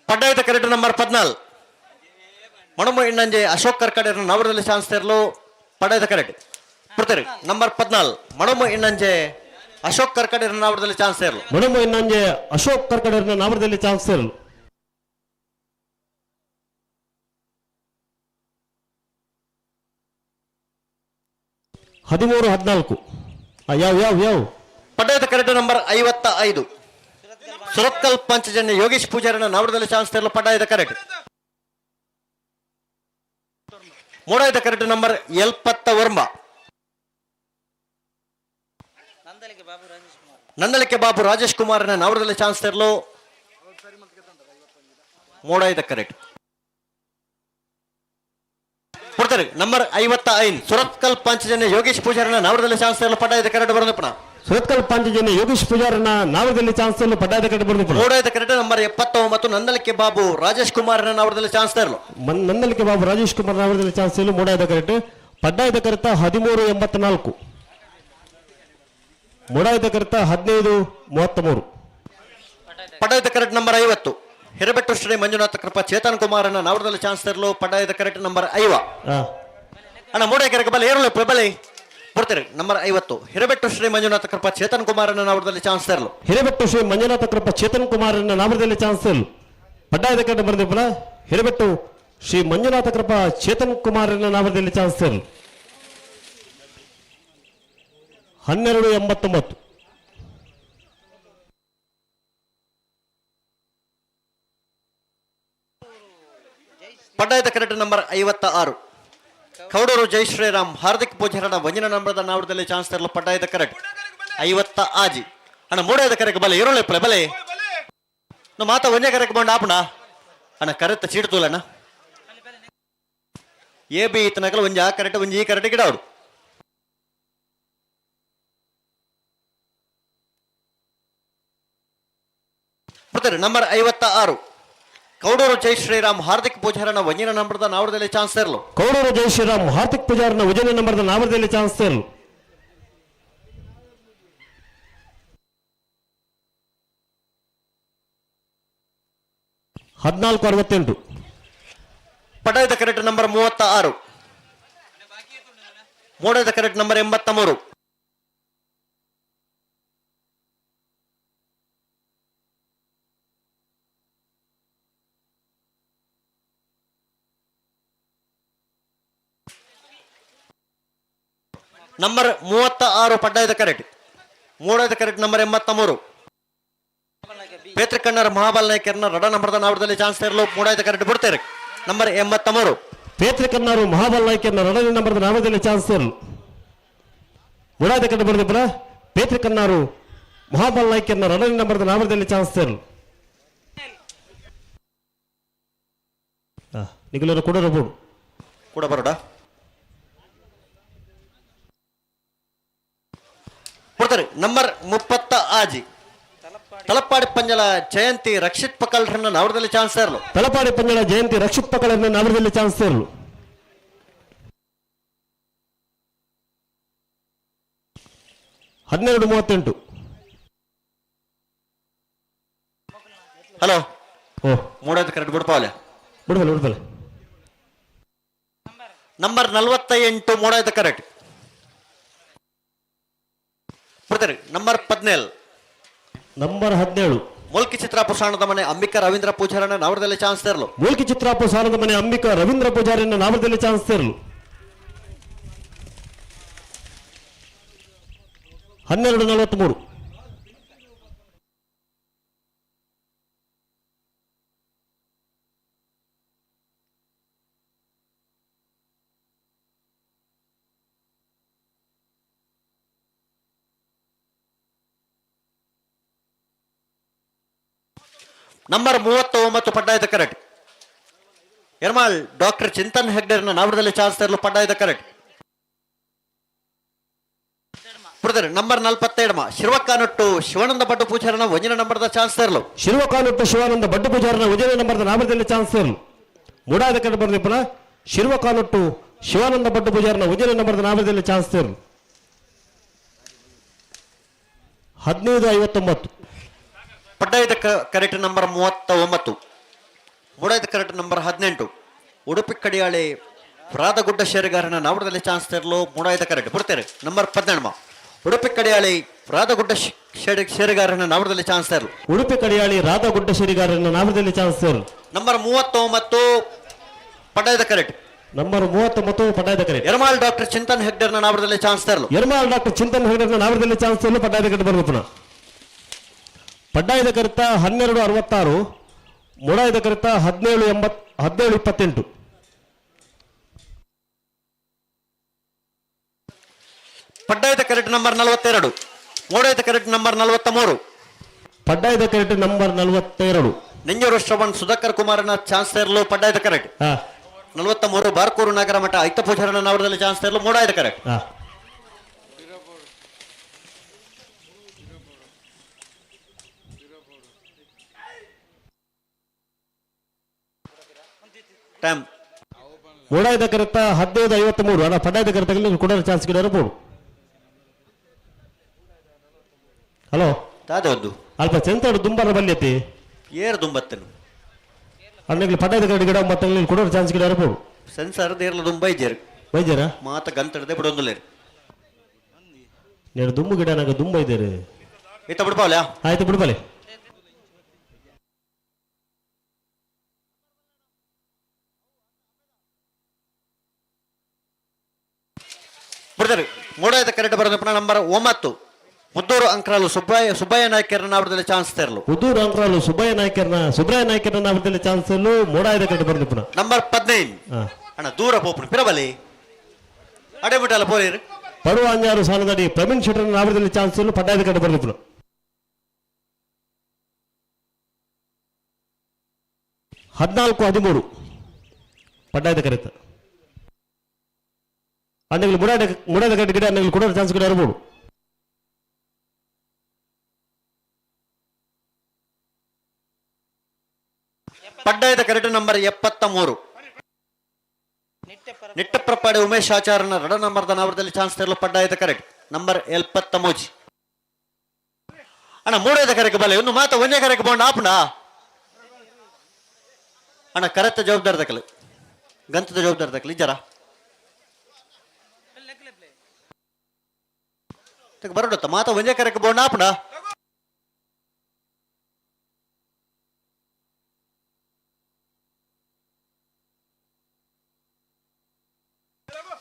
ಪಡ್ಡಾಯದ ಕರೆಕ್ಟ್ ನಂಬರ್ 14 ಮಣಮ ಇನ್ನಂಜೆ ಅಶೋಕ್ ಕರ್ಕಡೆ ನವರದಲ್ಲಿ ಚಾನ್ಸ್ ತರಲು ಪಡ್ಡಾಯದ ಕರೆಕ್ಟ್ ಬಿಡ್ತಾರೆ. ನಂಬರ್ 14 ಮಣಮ ಇನ್ನಂಜೆ ಅಶೋಕ್ ಕರ್ಕಡೆ ನವರದಲ್ಲಿ ಚಾನ್ಸ್ ತರಲು. ಮಣಮ ಇನ್ನಂಜೆ ಅಶೋಕ್ ಕರ್ಕಡೆ ನವರದಲ್ಲಿ ಚಾನ್ಸ್ ತರಲು. 13:14. ಯಾವ ಯಾವ ಯಾವ. ಪಡ್ಡಾಯದ ಕರೆಕ್ಟ್ ನಂಬರ್ 55 ಸುರತ್ಕಲ್ ಪಂಚಜನ್ಯ ಯೋಗೇಶ್ ಪೂಜಾರನ ನವರದಲ್ಲಿ ಚಾನ್ಸ್ ತರಲು ಪಡ್ಡಾಯದ ಕರೆಕ್ಟ್. ಮೂಡಾಯದ ಕರೆಕ್ಟ್ ನಂಬರ್ 79 ನಂದಳಿಕೆ ಬಾಬು ರಾಜೇಶ್ ಕುಮಾರ್ನ ನವರದಲ್ಲಿ ಚಾನ್ಸ್ ತರಲು ಮೂಡಾಯದ ಕರೆಕ್ಟ್ ಕೊಡ್ತಾರೆ. ನಂಬರ್ 55 ಸುರತ್ಕಲ್ ಪಂಚಜನ್ಯ ಯೋಗೇಶ್ ಪೂಜಾರನ ನವರದಲ್ಲಿ ಚಾನ್ಸ್ ತರಲು ಪಡ್ಡಾಯದ ಕರೆಕ್ಟ್ ಬರೋದಪ್ಪಣ. ಸುರತ್ಕಲ್ ಪಂಚಜನ್ಯ ಯೋಗೇಶ್ ಪೂಜಾರನ ನಾವರದಲ್ಲಿ ಚಾನ್ಸ್ ತರಲು ಪಡ್ಡಾಯದ ಕರೆಕ್ಟ್ ಬರೋದಪ್ಪಣ. ಮೂಡಾಯದ ಕರೆಕ್ಟ್ ನಂಬರ್ 79 ನಂದಳಿಕೆ ಬಾಬು ರಾಜೇಶ್ ಕುಮಾರ್ನ ನವರದಲ್ಲಿ ಚಾನ್ಸ್ ತರಲು. ನಂದಳಿಕೆ ಬಾಬು ರಾಜೇಶ್ ಕುಮಾರ್ ನವರದಲ್ಲಿ ಚಾನ್ಸ್ ತರಲು ಮೂಡಾಯದ ಕರೆಕ್ಟ್. ಪಡ್ಡಾಯದ ಕರೆತ 13.84, ಮುಡಾಯದ ಕರೆತ 15.33. ಪಡ್ಡಾಯದ ಕರೆಕ್ಟ್ ನಂಬರ್ 50 ಹಿರಬೆಟ್ಟು ಶ್ರೀ ಮಂಜುನಾಥ ಕೃಪಾ ಚೇತನ್ ಕುಮಾರನ ನಾವರದಲ್ಲಿ ಚಾನ್ಸ್ ತರಲು ಪಡ್ಡಾಯದ ಕರೆಕ್ಟ್ ನಂಬರ್ 50. ಅಣ್ಣ ಮೂಡೇ ಕರೆಕ್ ಬಲೆ ಏರಲು ಪ್ರಬಲೆ ಬರ್ತಾರೆ ನಂಬರ್ 50 ಹಿರಬೆಟ್ಟು ಶ್ರೀ ಮಂಜುನಾಥ ಕೃಪಾ ಚೇತನ್ ಕುಮಾರನ ನಾವರದಲ್ಲಿ ಚಾನ್ಸ್ ತರಲು. ಹಿರಬೆಟ್ಟು ಶ್ರೀ ಮಂಜುನಾಥ ಕೃಪಾ ಚೇತನ್ ಕುಮಾರನ ನಾವರದಲ್ಲಿ ಚಾನ್ಸ್ ತರಲು ಪಡ್ಡಾಯದ ಕರೆಕ್ಟ್ ಬಂದಿಪ್ಪನ ಹಿರಬೆಟ್ಟು ಶ್ರೀ ಮಂಜುನಾಥ ಕೃಪಾ ಚೇತನ್ ಕುಮಾರನ ನಾವರದಲ್ಲಿ ಚಾನ್ಸ್ ತರಲು 12.89. ಪಡ್ಡಾಯದ ಕರೆಕ್ಟ್ ನಂಬರ್ 56 ಕೌಡೂರು ಜೈ ಶ್ರೀರಾಮ್ ಹಾರ್ದಿಕ್ ಪೂಜಾರನ ವಂಜನ ನಂಬರದ ನಾವರದಲ್ಲಿ ಚಾನ್ಸ್ ತರಲು ಪಡ್ಡಾಯದ ಕರೆಕ್ಟ್ 56. ಅಣ್ಣ ಮೂಡಾಯದ ಕರೆಕ್ ಬಲೆ ಏರೋಳೆ ಬಲೆ ನಮ್ಮ ಮಾತ ಒಂದೇ ಕರೆಕ್ ಬಂಡ ಆಪಣ ಅಣ್ಣ ಕರೆಕ್ಟ್ ಚೀಡ್ತೂಲಣ್ಣ ಎ ಬಿ ಇತ್ತನಕಲ ಒಂಜಿ ಆ ಕರೆಕ್ಟ್ ಒಂಜಿ ಈ ಕರೆಕ್ಟ್ ಗಿಡ ಅವಡು ಬರ್ತಾರೆ ನಂಬರ್ 56 ಕೌಡೂರು ಜೈ ಶ್ರೀರಾಮ್ ಹಾರ್ದಿಕ್ ಪೂಜಾರನ ವಂಜಿನ ನಂಬರದ ನಾವರದಲ್ಲಿ ಚಾನ್ಸ್ ತರಲು. ಕೌಡೂರು ಜೈ ಶ್ರೀರಾಮ್ ಹಾರ್ದಿಕ್ ಪೂಜಾರನ ಉಜನ ನಂಬರದ ನಾವರದಲ್ಲಿ ಚಾನ್ಸ್ ತರಲು 14.68. ಪಡಾಯದ ಕರೆಕ್ಟ್ ನಂಬರ್ 36, ಮೂಡದ ಕರೆಕ್ಟ್ ನಂಬರ್ 83. ನಂಬರ್ 36 ಪಡ್ಡಾಯದ ಕರೆಕ್ಟ್, ಮೂಡದ ಕರೆಕ್ಟ್ ನಂಬರ್ 83. ಪೇತ್ರಕಣ್ಣರ ಮಹಾಬಲ್ ನಾಯಕರನ್ನ ರಡ ನಂಬರ್ದ ನಾವರದಲ್ಲಿ ಚಾನ್ಸ್ ತರಲು ಮೂಡಾಯದ ಕರೆಕ್ಟ್ ಬಿಡ್ತಾರೆ ನಂಬರ್ 83. ಪೇತ್ರಕಣ್ಣರು ಮಹಾಬಲ್ ನಾಯಕರನ್ನ ರಡನೆ ನಂಬರ್ದ ನಾವರದಲ್ಲಿ ಚಾನ್ಸ್ ತರಲು ಮೂಡಾಯದ ಕರೆಕ್ಟ್ ಬರ್ದಿಬ್ಬರ ಪೇತ್ರಕಣ್ಣರು ಮಹಾಬಲ್ ನಾಯಕರನ್ನ ರಡನೆ ನಂಬರ್ದ ನಾವರದಲ್ಲಿ ಚಾನ್ಸ್ ತರಲು ನಿಗಲರು ಕೂಡ ರಬೋಡು ಕೂಡ ಬರೋಡ ಕೊಡ್ತಾರೆ ನಂಬರ್ 36 ತಲಪಾಡಿ ಪಂಜಲ ಜಯಂತಿ ರಕ್ಷಿತ್ ಪಕಲ್ರನ್ನ ನಾವರದಲ್ಲಿ ಚಾನ್ಸ್ ತರಲು. ತಲಪಾಡಿ ಪಂಜಲ ಜಯಂತಿ ರಕ್ಷಿತ್ ಪಕಳನ್ನ ನಾವರದಲ್ಲಿ ಚಾನ್ಸ್ ತರಲು 12.38. ಹಲೋ ಓ ಮೂಡೋದು ಕರೆಕ್ಟ್ ಬಿಡ್ಪಾವಲೆ ಬಿಡ್ಬಲ್ಲ ಬಿಡ್ಬಲ್ಲ. ನಂಬರ್ 48 ಮೂಡೋದು ಕರೆಕ್ಟ್ ಬಿಡ್ತಾರೆ ನಂಬರ್ 17. ನಂಬರ್ 17 ಮೂಲ್ಕಿ ಚಿತ್ರಾಪು ಸಾಣದ ಮನೆ ಅಂಬಿಕಾ ರವೀಂದ್ರ ಪೂಜಾರನ ನಾವರದಲ್ಲಿ ಚಾನ್ಸ್ ತರಲು. ಮೂಲ್ಕಿ ಚಿತ್ರಾಪು ಸಾಲದ ಮನೆ ಅಂಬಿಕಾ ರವೀಂದ್ರ ಪೂಜಾರಿಯನ್ನ ನಾವರದಲ್ಲಿ ಚಾನ್ಸ್ ತರಲು 12.43. ನಂಬರ್ 39 ಪಡ್ಡಾಯದ ಕರೆಕ್ಟ್ ಎರ್ಮಾಳ್ ಡಾಕ್ಟರ್ ಚಿಂತನ್ ಹೆಗ್ಡೆರ್ನ ನಾವರದಲ್ಲಿ ಚಾನ್ಸ್ ತರಲು ಪಡ್ಡಾಯದ ಕರೆಕ್ಟ್ ಬಿಡ್ತಾರೆ ನಂಬರ್ 42 ಶಿರ್ವಕ್ಕಾನೊಟ್ಟು ಶಿವಾನಂದ ಭಟ್ಟು ಪೂಜಾರನ ಒಂಜಿನ ನಂಬರ್ದ ಚಾನ್ಸ್ ತರಲು. ಶಿರ್ವಕಾನೊಟ್ಟು ಶಿವಾನಂದ ಭಟ್ಟು ಪೂಜಾರನ ಉಜಯ ನಂಬರ್ದ ನಾವರದಲ್ಲಿ ಚಾನ್ಸ್ ತರಲು ಮೂಡಾಯದ ಕಡೆ ಬರ್ದಿಪ್ಪನ ಶಿರ್ವಕಾನೊಟ್ಟು ಶಿವಾನಂದ ಭಟ್ಟು ಪೂಜಾರನ ಉಜಯ ನಂಬರ್ದ ನಾವರದಲ್ಲಿ ಚಾನ್ಸ್ ತರಲು 15.59. ಪಡ್ಡಾಯದ ಕರೆಕ್ಟ್ ನಂಬರ್ 39, ಮೂಡಾಯದ ಕರೆಕ್ಟ್ ನಂಬರ್ 18 ಉಡುಪಿ ಕಡಿಯಾಳಿ ರಾಧಗುಡ್ಡ ಶೇರುಗಾರನ ನಾವರದಲ್ಲಿ ಚಾನ್ಸ್ ತರಲು ಮೂಡಾಯದ ಕರೆಕ್ಟ್ ಬಿಡ್ತಾರೆ ನಂಬರ್ 18 ಉಡುಪಿ ಕಡಿಯಾಳಿ ರಾಧಗುಡ್ಡ ಶೇರುಗಾರನ ನಾವರದಲ್ಲಿ ಚಾನ್ಸ್ ತರಲು. ಉಡುಪಿ ಕಡಿಯಾಳಿ ರಾಧಾ ಗುಡ್ಡ ಶೇರಿಗಾರನ ನಾವರದಲ್ಲಿ ಚಾನ್ಸ್ ತರಲು. ನಂಬರ್ 39 ಪಡ್ಡಾಯದ ಕರೆಕ್ಟ್. ನಂಬರ್ 39 ಪಡ್ಡಾಯದ ಕರೆಕ್ಟ್. ಎರ್ಮಾಳ್ ಡಾಕ್ಟರ್ ಚಿಂತನ್ ಹೆಗ್ಡೆರ್ನ ನಾವರದಲ್ಲಿ ಚಾನ್ಸ್ ತರಲು. ಎರ್ಮಾಳ್ ಡಾಕ್ಟರ್ ಚಿಂತನ್ ಹೆಗ್ಡೆರ್ನ ನಾವರದಲ್ಲಿ ಚಾನ್ಸ್ ತರಲು ಪಡ್ಡಾಯದ ಕರೆಕ್ಟ್ ಬರ್ಬೇಕು. ಪಡ್ಡಾಯದ ಕರೆತ 12.66, ಮುಡಾಯದ ಕರೆತ 17.28. ಪಡ್ಡಾಯದ ಕರೆಕ್ಟ್ ನಂಬರ್ 42, ಮೂಡಾಯದ ಕರೆಕ್ಟ್ ನಂಬರ್ 43. ಪಡ್ಡಾಯದ ಕರೆಕ್ಟ್ ನಂಬರ್ 42. ನೆಂಜೂರು ಶ್ರವಣ್ ಸುಧಾಕರ್ ಕುಮಾರನ ಚಾನ್ಸ್ ತರಲು ಪಡ್ಡಾಯದ ಕರೆಕ್ಟ್. 43 ಬಾರ್ಕೂರು ನಗರ ಮಠ ಐತ ಪೂಜಾರನ ನಾವರದಲ್ಲಿ ಚಾನ್ಸ್ ತರಲು ಮೂಡಾಯದ ಕರೆಕ್ಟ್. ಟೈಮ್. ಮೂಡಾಯ್ದ ಕರೆತ 15:53. ಅಣ್ಣ ಪಡ್ಡಾಯ್ದ ಕರೆತ ಕೂಡ ಚಾನ್ಸ್ ಗಿಡ ಬೋಡು. ಹಲೋ ದಾದ ಒಂದು ಅಲ್ಪ ಚೆಂತಾಡು ದುಂಬರ ಬಲ್ಯತಿ ಏರ್ ದುಂಬತ್ತನು ಅಣ್ಣಗೆ ಪಡ್ಡಾಯ್ದ ಕರೆ ಗಿಡ ಮತ್ತೆ ಕೂಡ ಚಾನ್ಸ್ ಗಿಡ ಬೋಡು. ಸೆನ್ಸರ್ ದೇರ್ಲ ದುಂಬ ಇಜ್ಜೇರು ವೈದ್ಯರ ಮಾತ ಗಂತಡದೆ ಬಿಡೊಂದುಲೇರು. ನೇರು ದುಂಬು ಗಿಡ ನಂಗೆ ದುಂಬ ಇದ್ದೀರಿ. ಇತ್ತ ಬಿಡ್ಪಾವಲ್ಲ. ಆಯ್ತು ಬಿಡ್ಬಲೆ. ಬಿಡ್ತಾರೆ. ಮೂಡಾಯ್ದ ಕರೆಕ್ಟ್ ಬರೋದಪ್ಪ ನಂಬರ್ 9 ಮುದ್ದೂರು ಅಂಕ್ರಾಲು ಸುಬ್ಬಯ್ಯ ಸುಬ್ಬಯ್ಯ ನಾಯ್ಕರನ್ನ ನಾವರದಲ್ಲಿ ಚಾನ್ಸ್ ತೆರಲು. ಮುದ್ದೂರು ಅಂಕ್ರಾಲು ಸುಬ್ಬಯ್ಯ ನಾಯ್ಕರನ್ನ ಸುಬ್ರಾಯ ನಾಯ್ಕರನ್ನ ನಾವರದಲ್ಲಿ ಚಾನ್ಸ್ ತೆರಲು ಮೂಡಾಯ್ದ ಕರೆಕ್ಟ್ ಬರೋದಪ್ಪ ನಂಬರ್ 15. ಅಣ್ಣ ದೂರ ಪೋಪುನು ಪಿರಬಲಿ ಅಡೆ ಬಿಟ್ಟಲ್ಲ ಪೋಲಿರು. ಪಡುವ ಅಂಜಾರು ಸಾಲದಡಿ ಪ್ರವೀಣ್ ಶೆಟ್ಟರ್ ನಾವರದಲ್ಲಿ ಚಾನ್ಸ್ ತೆರಲು ಪಡ್ಡಾಯ್ದ ಕರೆಕ್ಟ್ ಬರೋದಪ್ಪ. 14:13 ಪಡ್ಡಾಯ್ದ ಕರೆತ ಅಣ್ಣಗಳು ಮುಡಾದ ಮುಡಾದ ಕಟ್ಟ ಗಿಡ ಅಣ್ಣಗಳು ಕೊಡೋ ಚಾನ್ಸ್ ಗಿಡ ಇರ್ಬೋದು. ಪಡ್ಡಾಯದ ಕರೆಕ್ಟ್ ನಂಬರ್ 73 ನಿಟ್ಟಪ್ರಪಾಡಿ ಉಮೇಶ್ ಆಚಾರ್ಯನ ರಡ ನಂಬರ್ದ ನಾವರದಲ್ಲಿ ಚಾನ್ಸ್ ತೆರಲು ಪಡ್ಡಾಯದ ಕರೆಕ್ಟ್ ನಂಬರ್ 73. ಅಣ್ಣ ಮೂಡಾಯದ ಕರೆಕ್ ಬಲೆ ಒಂದು ಮಾತ ಒಂದೇ ಕರೆಕ್ ಬೋಂಡ ಆಪುಂಡ ಅಣ್ಣ ಕರೆಕ್ಟ್ ಜವಾಬ್ದಾರಿ ದಕ್ಕಲು ಗಂತದ ಜವಾಬ್ದಾರಿ ದಕ್ಕಲು ಇಜ್ಜಾರ ಬರೋಡತ್ತ ಮಾತ ಒಂದೇ ಕರೆಕ್ ಬೋಂಡ ಆಪುಂಡ.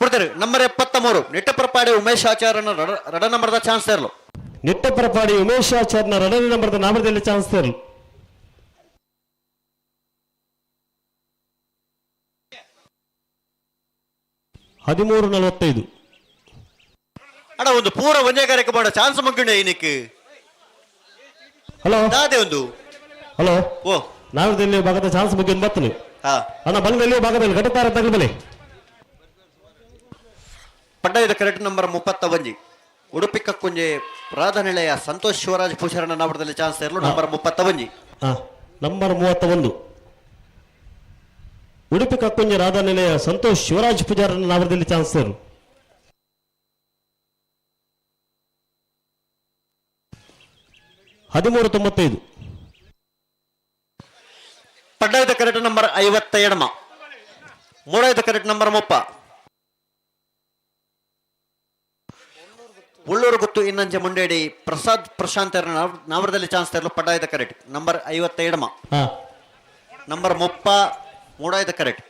ಕೊಡ್ತಾರೆ ನಂಬರ್ 73 ನಿಟ್ಟಪ್ರಪಾಡಿ ಉಮೇಶ್ ಆಚಾರ್ಯನ ರಡ ನಂಬರ್ದ ಚಾನ್ಸ್ ತೆರಲು. ನಿಟ್ಟಪ್ರಪಾಡಿ ಉಮೇಶ್ ಆಚಾರ್ಯನ ರಡನೇ ನಂಬರ್ದ ನಾಮದಲ್ಲಿ ಚಾನ್ಸ್ ತೆರಲು. 13:45. ಅಣ್ಣ ಒಂದು ಪೂರ ಒಂದೇ ಕಾರ್ಯಕ್ಕೆ ಬೇಡ ಚಾನ್ಸ್ ಮುಗ್ಗಿಂಡ ಏನಕ್ಕೆ. ಹಲೋ ದಾದೆ ಒಂದು. ಹಲೋ ಓ ನಾವದಲ್ಲಿ ಭಾಗದ ಚಾನ್ಸ್ ಮುಗಿದ್ ಬರ್ತೀನಿ. ಹಾ ಅಣ್ಣ ಬಂದಲ್ಲಿ ಭಾಗದಲ್ಲಿ ಘಟತಾರ ತಗಬಲೆ. ಪಡ್ಡಾಯದ ಕರೆಕ್ಟ್ ನಂಬರ್ 31 ಉಡುಪಿ ಕಕ್ಕುಂಜೆ ಪ್ರಾಧನಿಲಯ ಸಂತೋಷ್ ಶಿವರಾಜ್ ಪೂಜಾರಣ್ಣ ನಾವರದಲ್ಲಿ ಚಾನ್ಸ್ ಇರಲು ನಂಬರ್ 31. ನಂಬರ್ 31 ಉಡುಪಿ ಕಕ್ಕುಂಜೆ ರಾಧಾನಿಲಯ ಸಂತೋಷ್ ಶಿವರಾಜ್ ಪೂಜಾರಣ್ಣ ನಾವರದಲ್ಲಿ ಚಾನ್ಸ್ ಇರಲು. 13:95. ಪಡ್ಡಾಯದ ಕರೆಕ್ಟ್ ನಂಬರ್ 52 ಮೂಡಾಯದ ಕರೆಕ್ಟ್ ನಂಬರ್ 30 ಉಳ್ಳೂರು ಗುತ್ತು ಇನ್ನಂಜೆ ಮುಂಡೇಡಿ ಪ್ರಸಾದ್ ಪ್ರಶಾಂತ್ ನಾವರದಲ್ಲಿ ಚಾನ್ಸ್ ತರಲು ಪಡ್ಡಾಯದ ಕರೆಕ್ಟ್ ನಂಬರ್ 57. ನಂಬರ್ 30 ಮೂಡಾಯದ ಕರೆಕ್ಟ್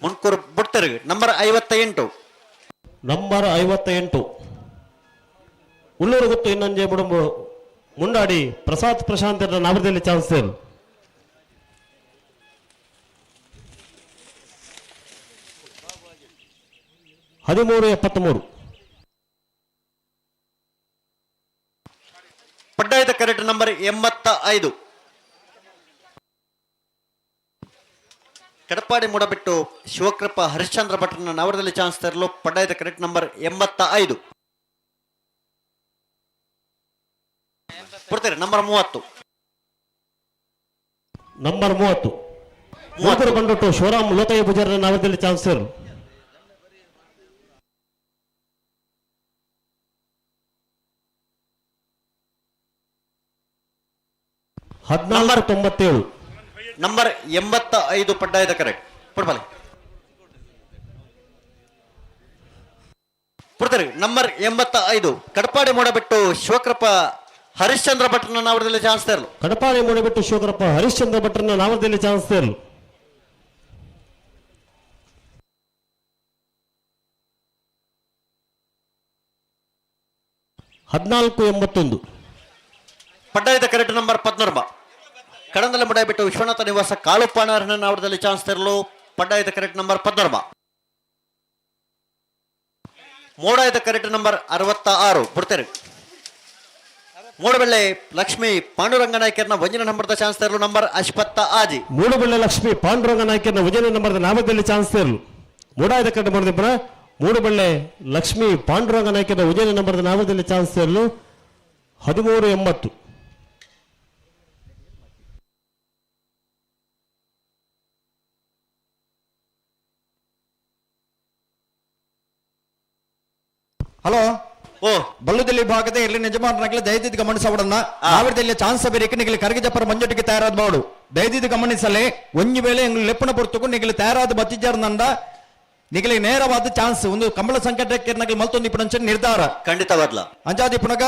ಮುನ್ಕೂರು ಬುಡ್ತರು ನಂಬರ್ 58. ನಂಬರ್ 58 ಉಳ್ಳೂರು ಗುತ್ತು ಇನ್ನಂಜೆ ಬುಡಂಬು ಮುಂಡಾಡಿ ಪ್ರಸಾದ್ ಪ್ರಶಾಂತ್ ನಾವರದಲ್ಲಿ ಚಾನ್ಸ್ ತರಲು. 13:73. ಪಡ್ಡಾಯದ ಕರೆಕ್ಟ್ ನಂಬರ್ 85 ಕಡಪಾಡಿ ಮೂಡಬಿಟ್ಟು ಶಿವಕೃಪ ಹರಿಶ್ಚಂದ್ರ ಭಟ್ರನ್ನ ನವರದಲ್ಲಿ ಚಾನ್ಸ್ ತರಲು ಪಡ್ಡಾಯದ ಕರೆಕ್ಟ್ ನಂಬರ್ 85. ಕೊಡ್ತಾರೆ ನಂಬರ್ 30. ನಂಬರ್ 30 ಮೂವತ್ತರ ಬಂಡೊಟ್ಟು ಶಿವರಾಮ್ ಲೋಕಯ್ಯ ಪೂಜಾರನ ನಾವರದಲ್ಲಿ ಚಾನ್ಸ್ ತರಲು. 14:97. ನಂಬರ್ 85 ಪಡ್ಡಾಯದ ಕರೆಕ್ಟ್ ಪಡ್ಬಾಲೆ ಕೊಡ್ತಾರೆ ನಂಬರ್ 85 ಕಡಪಾಡಿ ಮೂಡಬಿಟ್ಟು ಶಿವಕೃಪ ಹರಿಶ್ಚಂದ್ರ ಭಟ್ರನ್ನ ನಾವರದಲ್ಲಿ ಚಾನ್ಸ್ ತರಲು. ಕಡಪಾಡಿ ಮೂಡಬಿಟ್ಟು ಶಿವಕೃಪ ಹರಿಶ್ಚಂದ್ರ ಭಟ್ರನ್ನ ನಾವರದಲ್ಲಿ ಚಾನ್ಸ್ ತರಲು. 14:81. ಪಡ್ಡಾಯದ ಕರೆಕ್ಟ್ ನಂಬರ್ 13 ಕಡಂದಲ ಮುಡಾಬಿಟ್ಟು ವಿಶ್ವನಾಥ ನಿವಾಸ ಕಾಳುಪಾಣಾರ್ಹನ ನಾವರದಲ್ಲಿ ಚಾನ್ಸ್ ತರಲು ಪಡ್ಡಾಯದ ಕರೆಕ್ಟ್ ನಂಬರ್ 13. ಮೋಡಾಯದ ಕರೆಕ್ಟ್ ನಂಬರ್ 66 ಬಿಡ್ತಾರೆ. ಮೂಡಬೆಳ್ಳೆ ಲಕ್ಷ್ಮೀ ಪಾಂಡುರಂಗ ನಾಯ್ಕರ್ನ ಒಂದಿನ ನಂಬರ್ದ ಚಾನ್ಸ್ ತರಲು ನಂಬರ್ ಅಶ್ಪತ್ತ ಆಜಿ. ಮೂಡಬೆಳ್ಳೆ ಲಕ್ಷ್ಮೀ ಪಾಂಡುರಂಗ ನಾಯ್ಕರ್ನ ಒಂದಿನ ನಂಬರ್ದ ನಾಮದಲ್ಲಿ ಚಾನ್ಸ್ ತರಲು. ಮೂಡಾಯದ ಕರೆಕ್ಟ್ ನಂಬರ್ ಮೂಡಬೆಳ್ಳೆ ಲಕ್ಷ್ಮೀ ಪಾಂಡುರಂಗ ನಾಯ್ಕರ್ನ ಒಂದಿನ ನಂಬರ್ದ ನಾಮದಲ್ಲಿ ಚಾನ್ಸ್ ತರಲು 13:80. ಹಲೋ. ಓ. ಬಲ್ಲುದಲ್ಲಿ ಭಾಗದ ಎಲ್ಲಿ ನಿಜಮಾನರಾಗಲಿ ದಯದಿದ್ದು ಗಮನಿಸವಡನ್ನ. ನಾವಿರದಲ್ಲಿ ಚಾನ್ಸ್ ಬೇರೆ ನಿಗಲಿ ಕರಗಿ ಜಪ್ಪರ ಮಂಜೊಟ್ಟಿಗೆ ತಯಾರಾದ ಮಾಡು. ದಯದಿದ್ದು ಗಮನಿಸಲೆ, ಒಂಜಿ ವೇಳೆ ಎಂಗ್ಲು ಲೆಪ್ಪನ ಪೊರ್ತುಕು ನಿಗಲಿ ತಯಾರಾದ ಬತ್ತಿಜಾರ್ನಂದ ನಿಗಲಿ ನೇರವಾದ ಚಾನ್ಸ್ ಒಂದು ಕಂಬಳ ಸಂಕಟಕ್ಕೆ ನಗಲಿ ಮಲ್ತೊಂದು ಇಪ್ಪಣಂಚ ನಿರ್ಧಾರ. ಖಂಡಿತವಾದ್ಲ. ಅಂಜಾದಿ ಪುನಗ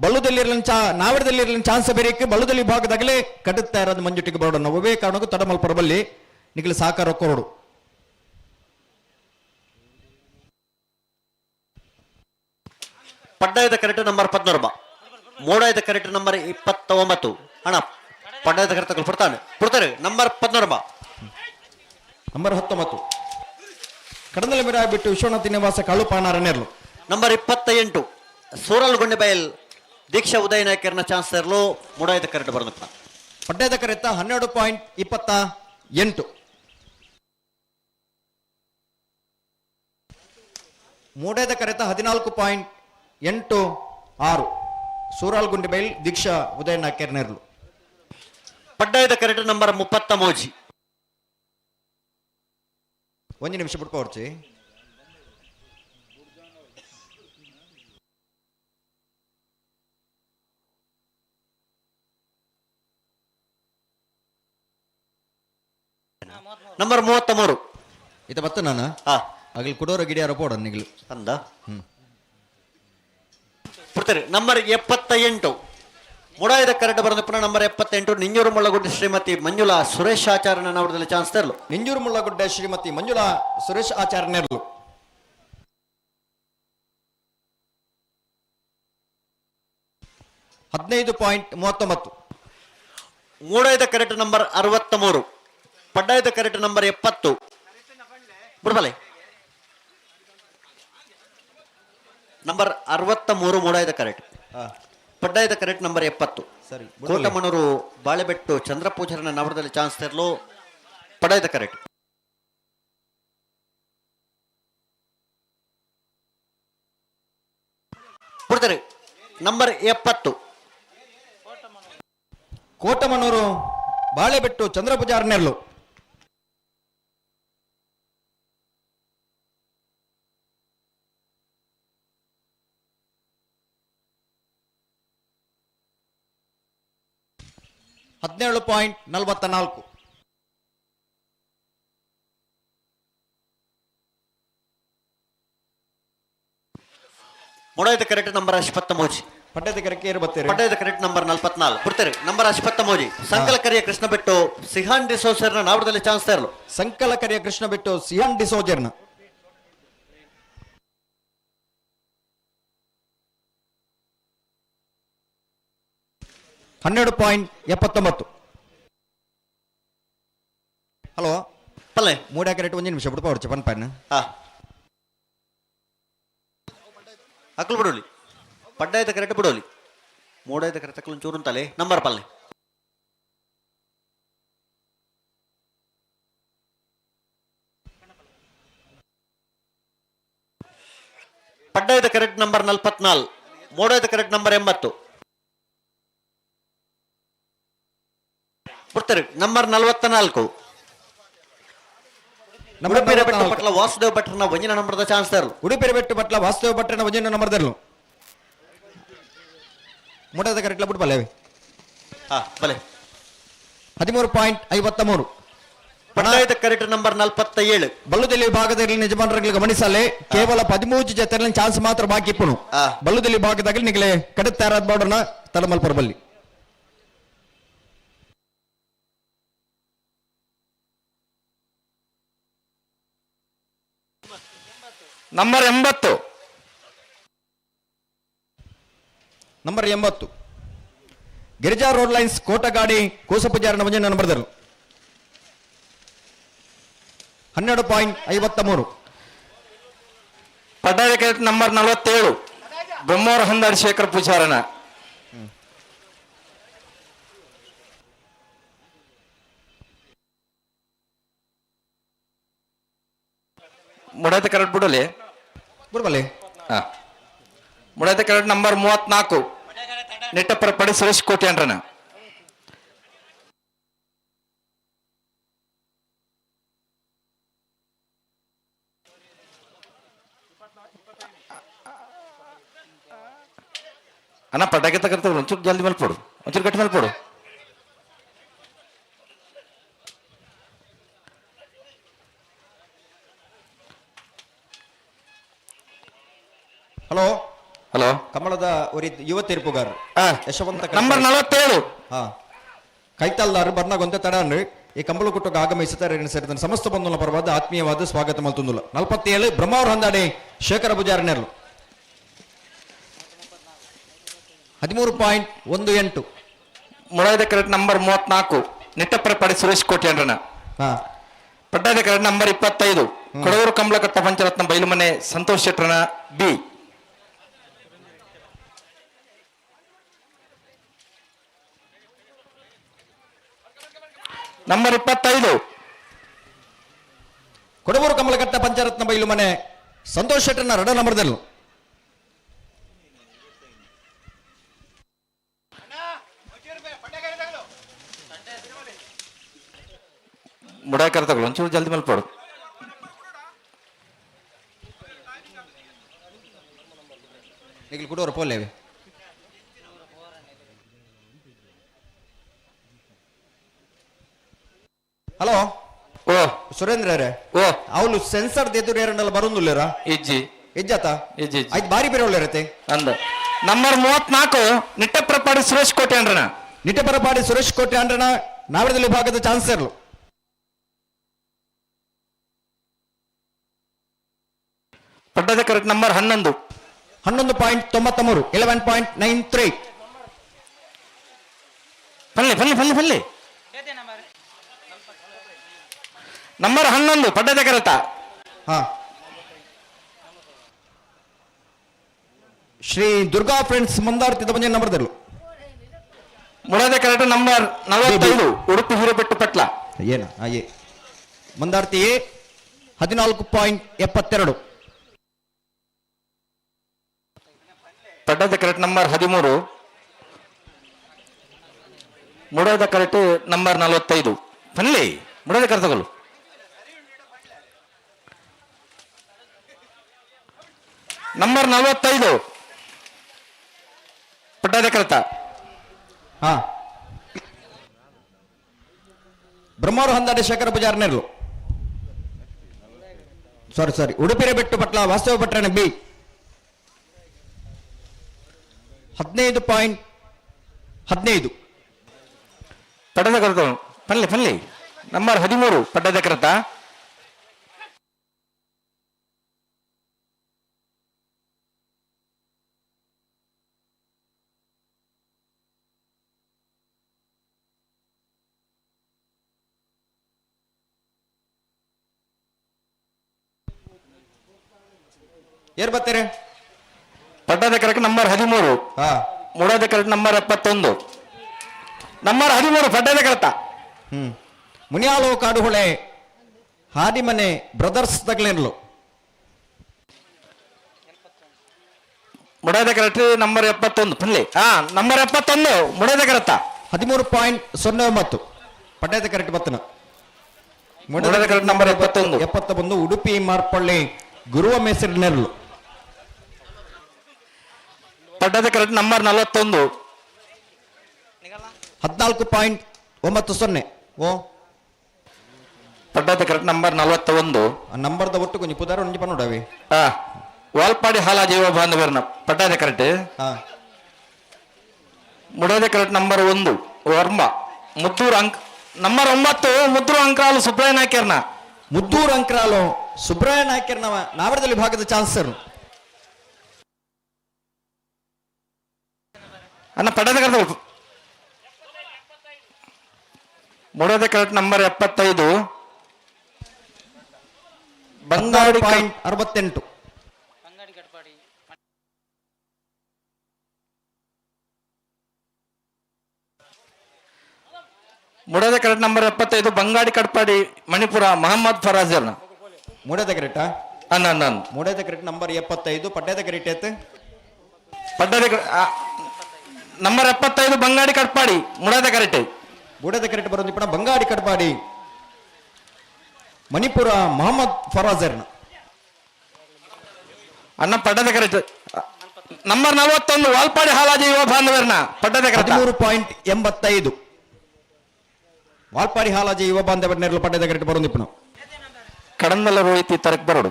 ಬಳ್ಳುದಲ್ಲಿ ಚಾ ನಾವಿರದಲ್ಲಿ ಚಾನ್ಸ್ ಬೇರೆ ಬಳ್ಳುದಲ್ಲಿ ಭಾಗದಾಗಲೇ ಕಡುತ್ತ ತಯಾರಾದ ಮಂಜುಟಿಗೆ ಬರೋಣ. ಒಬ್ಬೇ ಕಾರಣಕ್ಕೂ ತಡಮಲ್ ಪರಬಲ್ಲಿ ನಿಗಲಿ ಸಾಕಾರ ಕೊರಡು. ಪಡ್ಡಾಯದ ಕರೆಕ್ಟ್ ನಂಬರ್ 16, ಮೂಡಾಯದ ಕರೆಕ್ಟ್ ನಂಬರ್ 29. ಅಣ್ಣ ಪಡ್ಡಾಯದ ಕರೆಕ್ಟ್ ಪಡ್ತಾನೆ ಪಡ್ತಾರೆ ನಂಬರ್ 16. ನಂಬರ್ 19 ಕಡಂದಲ ಮಿರಾ ಬಿಟ್ಟು ವಿಶ್ವನಾಥ ನಿವಾಸ ಕಾಳುಪಾನಾರನೇರ್ಲು. ನಂಬರ್ 28 ಸೂರಲ್ ಗುಂಡೆಬೈಲ್ ದೀಕ್ಷಾ ಉದಯನಾಯಕರ್ನ ಚಾನ್ಸ್ ಇರಲು ಮೂಡಾಯದ ಕರೆಕ್ಟ್ ಬರೋದಪ್ಪ. ಪಡ್ಡಾಯದ ಕರೆತ 12.28. ಮೂಡೇದ ಕರೆತ 14.86 ಸೂರಾಲ್ ಗುಂಡಿಬೈಲ್ ದೀಕ್ಷಾ ಉದಯನ ಕೆರ್ನೆರ್ಲು. ಪಡ್ಡಾಯದ ಕರೆಕ್ಟ್ ನಂಬರ್ 33. ಒಂದು ನಿಮಿಷ ಬಿಟ್ಕೋರ್ಚಿ. ನಂಬರ್ 33. ಇತ ಬತ್ತ ನಾನು ಅಗಲ್ ಕುಡೋರ ಗಿಡಿಯಾರ ಪೋಡ ನಿಗಲು. ಅಂದ ಪುಡ್ತಾರೆ ನಂಬರ್ 78 ಮುಡಾಯದ ಕರೆಕ್ಟ್ ಬರೋದಪ್ಪ. ನಂಬರ್ 78 ನಿಂಜೂರು ಮುಳ್ಳಗುಡ್ಡೆ ಶ್ರೀಮತಿ ಮಂಜುಳಾ ಸುರೇಶ್ ಆಚಾರ್ಯನ ಅವರದಲ್ಲಿ ಚಾನ್ಸ್ ತರಲು. ನಿಂಜೂರು ಮುಳ್ಳಗುಡ್ಡೆ ಶ್ರೀಮತಿ ಮಂಜುಳಾ ಸುರೇಶ್ ಆಚಾರ್ಯನೆರ್ಲು. 15.39. ಮೂಡಾಯದ ಕರೆಕ್ಟ್ ನಂಬರ್ 63, ಪಡ್ಡಾಯದ ಕರೆಕ್ಟ್ ನಂಬರ್ 70. ಬಿಡ್ಬಲೆ ನಂಬರ್ 63 ಮೂಡಾಯದ ಕರೆಕ್ಟ್, ಪಡ್ಡಾಯದ ಕರೆಕ್ಟ್ ನಂಬರ್ 70. ಸರಿ. ಕೋಟಮಣೂರು ಬಾಳೆಬೆಟ್ಟು ಚಂದ್ರಪೂಜರನ ನವರದಲ್ಲಿ ಚಾನ್ಸ್ ತರಲು ಪಡ್ಡಾಯದ ಕರೆಕ್ಟ್. ಕೊಡ್ತಾರೆ ನಂಬರ್ 70. ಕೋಟಮನೂರು ಬಾಳೆಬೆಟ್ಟು ಚಂದ್ರಪೂಜಾರ್ನೆರ್ಲು. 17.44. ಮೂಡಾಯದ ಕರೆಕ್ಟ್ ನಂಬರ್ 83. ಪಡ್ಡದ ಕರೆಕ್ಕೆ ಏರು ಬತ್ತೀರಿ. ಪಡ್ಡಾಯದ ಕರೆಕ್ಟ್ ನಂಬರ್ 44 ಬಿಡ್ತಾರೆ ನಂಬರ್ 83 ಸಂಕಲಕರಿಯ ಕೃಷ್ಣ ಬೆಟ್ಟು ಸಿಹಾನ್ ಡಿಸೋಸರ್ನ ನಾವರದಲ್ಲಿ ಚಾನ್ಸ್ ತರಲು. ಸಂಕಲಕರಿಯ ಕೃಷ್ಣ ಬೆಟ್ಟು ಸಿಹಾನ್ ಡಿಸೋಜರ್ನ. 12.79. ಹಲೋ. ಪಲ್ಲೆ. ಮೂಡ ಕರೆಕ್ಟ್ ಒಂದು ನಿಮಿಷ ಬಿಡ್ಪ ಹೊಡ್ಚೆ ಪನ್ ಪನ್. ಅಕ್ಲು ಬಿಡೋಲಿ ಪಡ್ಡಾಯದ ಕರೆಕ್ಟ್ ಬಿಡೋಲಿ ಮೂಡಾಯದ ಕರೆಕ್ಟ್ ಅಕ್ಲು ಚೂರು ಅಂತಲೇ ನಂಬರ್ ಪಲ್ಲೆ. ಪಡ್ಡಾಯದ ಕರೆಕ್ಟ್ ನಂಬರ್ 44, ಮೂಡಾಯದ ಕರೆಕ್ಟ್ ನಂಬರ್ 80. ಬಿಡ್ತಾರೆ ನಂಬರ್ 44. ನಂಬರ್ ಉಡುಪಿರ ಬೆಟ್ಟು 44. ಪಟ್ಲ ವಾಸುದೇವ್ ಭಟ್ರನ ಒಂಜಿನ ನಂಬರ್ದ ಚಾನ್ಸ್ ತರಲು. ಉಡುಪಿರ ಬೆಟ್ಟು ಪಟ್ಲ ವಾಸುದೇವ್ ಭಟ್ರನ ಒಂಜಿನ ನಂಬರ್ ತರಲು. ಮೂಡದ ಕರೆಕ್ಟ್ ಬಿಟ್ಟು ಬಲ್ಲೆ. ಬಲೆ. 13.53. ಪಡ್ಡಾಯದ ಕರೆಕ್ಟ್ ನಂಬರ್ 47. ಬಲ್ಲುದಲ್ಲಿ ಭಾಗದಲ್ಲಿ ಯಜಮಾನರುಗಳು ಗಮನಿಸಲೆ, ಕೇವಲ 13 ಜೊತೆ ಚಾನ್ಸ್ ಮಾತ್ರ ಬಾಕಿ ಇಪ್ಪನು. ಬಲ್ಲುದಲ್ಲಿ ಭಾಗದಲ್ಲಿ ನಿಗಲೆ ಕಡೆ ತಯಾರಾದ ಬಾರ್ಡರ್ನ ತಲಮಲ್ಪರ ಬಲ್ಲಿ. Number 80. Number 80 Girija road lines Kotagadi ಕೋಸಪೂಜಾರನ ಮಂಜನ ನಂಬರ್ದರು. 12.53. ಪಡ್ಡಾಯ ಕರೆಕ್ಟ್ ನಂಬರ್ 47 ಬ್ರಹ್ಮೋರ ಹಂದಾಡಿ ಶೇಖರ್ ಪೂಜಾರನ. ಮುಡಾಯದ ಕರೆಕ್ಟ್ ಬಿಡಲಿ. ಬಿಡ್ಬಲ್ಲಿ. ಮುಡಾಯದ ಕರೆಕ್ಟ್ ನಂಬರ್ 34 ನೆಟ್ಟಪ್ಪರ ಪಡಿ ಸುರೇಶ್ ಕೋಟಿ ಅಂಡ್ರನ. ಅಣ್ಣ ಪಟಾಕಿ ತಗರ್ತವ್ರು ಒಂಚೂರು ಜಲ್ದಿ ಮಲ್ಪಡು, ಒಂಚೂರು ಗಟ್ಟಿ ಮಲ್ಪಡು. ಹಲೋ. ಹಲೋ. ಕಮಲದ ಒರಿ ಯುವ ತೀರ್ಪುಗಾರರು ಯಶವಂತ. ನಂಬರ್ 47. ಹಾ, ಕೈತಲ್ದಾರು ಬರ್ನಾಗೊಂತೆ ತಡಾನು ಈ ಕಂಬಳಕುಟ್ಟಕ್ಕೆ ಆಗಮಿಸುತ್ತಾರೆ. ಸೇರಿದ ಸಮಸ್ತ ಬಂಧುల ಪರವಾದ ಆತ್ಮೀಯವಾದ ಸ್ವಾಗತ ಮಲ್ತುಂದುಲ್ಲ. 47 ಬ್ರಹ್ಮಾವರ ಹೊಂದಾಡಿ ಶೇಖರ ಪೂಜಾರಿ ನೆರಳು. 13.18. ಮುಳಾಯ್ದ ಕರೆಕ್ಟ್ ನಂಬರ್ 34 ನಿಟ್ಟಪ್ಪರಪಾಡಿ ಸುರೇಶ್ ಕೋಟಿ ಅಂದ್ರನ. ಹಾ. ಪಡ್ಡಾದ ಕರೆಕ್ಟ್ ನಂಬರ್ 25 ಕೊಡಗೂರು ಕಮಲಕಟ್ಟ ಪಂಚರತ್ನ ಬೈಲುಮನೆ ಸಂತೋಷ್ ಶೆಟ್ಟರನ ಬಿ. ನಂಬರ್ 25. ಕೊಡಗೂರು ಕಮಲಕಟ್ಟ ಪಂಚರತ್ನ ಬೈಲು ಮನೆ ಸಂತೋಷ್ ಶೆಟ್ಟರ್ನ ರಡ ನಂಬರ್ದಲ್ಲೂ. ಮುಡಾಕರ್ ತಗೊಳ್ಳು, ಒಂಚೂರು ಜಲ್ದಿ ಮಲ್ಪಡು. ನಿಗ್ಲು ಕುಡೋರು ಪೋಲೇವೆ. ಹಲೋ. ಓ. ಸುರೇಂದ್ರ ರೇ. ಓ. ಅವಳು ಸೆನ್ಸರ್ ಎದುರು ಎರಡಲ್ಲ ಬರೋದಿಲ್ಲರ? ಇಜ್ಜಿ. ಇಜ್ಜಾತ? ಇಜ್ಜಿ, ಇಜ್ಜಿ. ಆಯ್ತು, ಬಾರಿ ಬೇರೆ ಒಳ್ಳೆ ಇರತ್ತೆ. ಅಂದ ನಂಬರ್ 34 ನಿಟ್ಟಪ್ರಪಾಡಿ ಸುರೇಶ್ ಕೋಟೆ ಅಂದ್ರಣ. ನಿಟ್ಟಪರಪಾಡಿ ಸುರೇಶ್ ಕೋಟೆ ಅಂಡ್ರಣ ನಾವರದಲ್ಲಿ ವಿಭಾಗದ ಚಾನ್ಸಲರ್. ಪಡ್ಡದ correct number 11. 11.93, 11.93. ಪಲ್ಲೆ ಪಲ್ಲೆ ಪಲ್ಲೆ ಪಲ್ಲೆ. ನಂಬರ್ 11 ಪಡ್ಡದ ಕರೆತ. ಹಾ, ಶ್ರೀ ದುರ್ಗಾ ಫ್ರೆಂಡ್ಸ್ ಮಂದಾರ್ತಿದ ಬಂಜೆ ನಂಬರ್ದಲ್ಲೂ. ಮುಳದ ಕರೆಕ್ಟ್ ನಂಬರ್ 45 ಉಡುಪಿ ಹಿರೇಬೆಟ್ಟು ಪಟ್ಲ. ಏನ ಎ ಮಂದಾರ್ತಿ ಎ 14.72. ಪಡ್ಡದ ಕರೆಕ್ಟ್ ನಂಬರ್ 13, ಮುಡದ ಕರೆಕ್ಟ್ ನಂಬರ್ 45. ಪಲ್ಲಿ ಮುಡದ ಕರೆ ತಗೊಳ್ಳು. ನಂಬರ್ 45 ಪಡ್ಡದ ಕರೆತ. ಹಾ, ಬ್ರಹ್ಮಾರು ಹಂದಾಡೆ ಶೇಖರ ಪೂಜಾರ್ನೆರ್ಲು. ಸಾರಿ ಸಾರಿ, ಉಡುಪಿರ ಬೆಟ್ಟು ಪಟ್ಲ ವಾಸ್ತವ ಪಟ್ಟಣ ಬಿ 15.15. ಪಡ್ಡದ ಕರೆತ ಪಲ್ಲೆ ಪಲ್ಲೆ. ನಂಬರ್ 13 ಪಡ್ಡದ ಕರೆತ. ಏರ್ ಬರ್ತಾರೆ? ಪಡ್ಡದ ಕರೆಕ್ಟ್ ನಂಬರ್ 13. ಹಾ. ಮೂಡದ ಕರೆಕ್ಟ್ ನಂಬರ್ 71. ನಂಬರ್ 13 ಪಡ್ಡದ ಕರೆತ. ಮುನಿಯಾಲೋ ಕಾಡುಹೊಳೆ ಹಾದಿಮನೆ ಬ್ರದರ್ಸ್ ತಗ್ಲೇನ್ಲು. ಮುಡದ ಕರೆಕ್ಟ್ ನಂಬರ್ 71 ಪಲ್ಲೆ. ಹಾ, ನಂಬರ್ 71 ಮುಡದ ಕರೆತ. 13.09 ಪಡ್ಡದ ಕರೆಕ್ಟ್ ಬತ್ತನ. ಮುಡದ ಕರೆಕ್ಟ್ ನಂಬರ್ 71. 71 ಉಡುಪಿ ಮಾರ್ಪಳ್ಳಿ ಗುರುವ ಮೇಸರಿನೆರಳು. ಪಡ್ಡದ ಕರೆಕ್ಟ್ ನಂಬರ್ 41. 14.90 ಓ. ಪಡ್ಡದ ಕರೆಕ್ಟ್ ನಂಬರ್ 41. ಆ ನಂಬರ್ದ ಒಟ್ಟು ಕೊಂಚ ಪುದಾರ ಒಂಜಿ ಪನ್ನೋಡವಿ. ಹಾ, ವಾಲ್ಪಾಡಿ ಹಾಲ ಜೀವ ಬಾಂಧವರ್ನ ಪಡ್ಡದ ಕರೆಕ್ಟ್. ಹಾ. ಮುಡದ ಕರೆಕ್ಟ್ ನಂಬರ್ 1 ವರ್ಮ ಮುದ್ದೂರು ಅಂಕ್ ನಂಬರ್ 9 ಮುದ್ದೂರು ಅಂಕ್ರಾಲು ಸುಬ್ರಾಯ ನಾಯ್ಕರ್ನ. ಮುದ್ದೂರು ಅಂಕ್ರಾಲು ಸುಬ್ರಾಯ ನಾಯ್ಕರ್ನ ನಾವರದಲ್ಲಿ ವಿಭಾಗದ ಚಾನ್ಸರ್. ಅಣ್ಣ ಪಡ್ಡದ ಕರೆಕ್ಟ್ ಮುಡದ ಕರೆಕ್ಟ್ ನಂಬರ್ 75 ಬಂಗಾಡಿ ಪಾಯಿಂಟ್ 68. ಮುಡದ ಕರೆಕ್ಟ್ ನಂಬರ್ 75 ಬಂಗಾಡಿ ಕಟ್ಪಾಡಿ ಮಣಿಪುರ ಮೊಹಮ್ಮದ್ ಫರಾಜರ್ನ. ಮೂಡದ ಕರೆಕ್ಟಾ? ಅನ್ನ ಅನ್ನ ಅನ್ನ. ಮೂಡದ ಕರೆಕ್ಟ್ ನಂಬರ್ 75 ಪಡ್ಡದ ಕರೆಕ್ಟ್ ಐತೆ. ಪಡ್ಡದ ನಂಬರ್ 75 ಬಂಗಾಡಿ ಕಟ್ಪಾಡಿ ಮುಡದ ಕರೆಕ್ಟ್. ಮೂಡದ ಕರೆಕ್ಟ್ ಬರೋದು ಇಪ್ಪಣ ಬಂಗಾಡಿ ಕಟ್ಪಾಡಿ ಮಣಿಪುರ ಮೊಹಮ್ಮದ್ ಫರಾಜರ್ನ. ಅಣ್ಣ ಪಡ್ಡದ ಕರೆಕ್ಟ್. ನಂಬರ್ 41 ವಾಲ್ಪಾಡಿ ಹಾಲಾಜಿ ಯುವ ಬಾಂಧವರನ್ನ ಪಡ್ಡದ ಕರೆತ. 13.85. ವಾಲ್ಪಾಡಿ ಹಾಲಾಜಿ ಯುವ ಬಾಂಧವರ ನೆರಳು ಪಡ್ಡದ ಕರೆಟ್ ಬರೋದಿಪ್ಪನು. ಕಡಂದಲ ರೋಹಿತಿ ತರಕ್ ಬರೋಡು.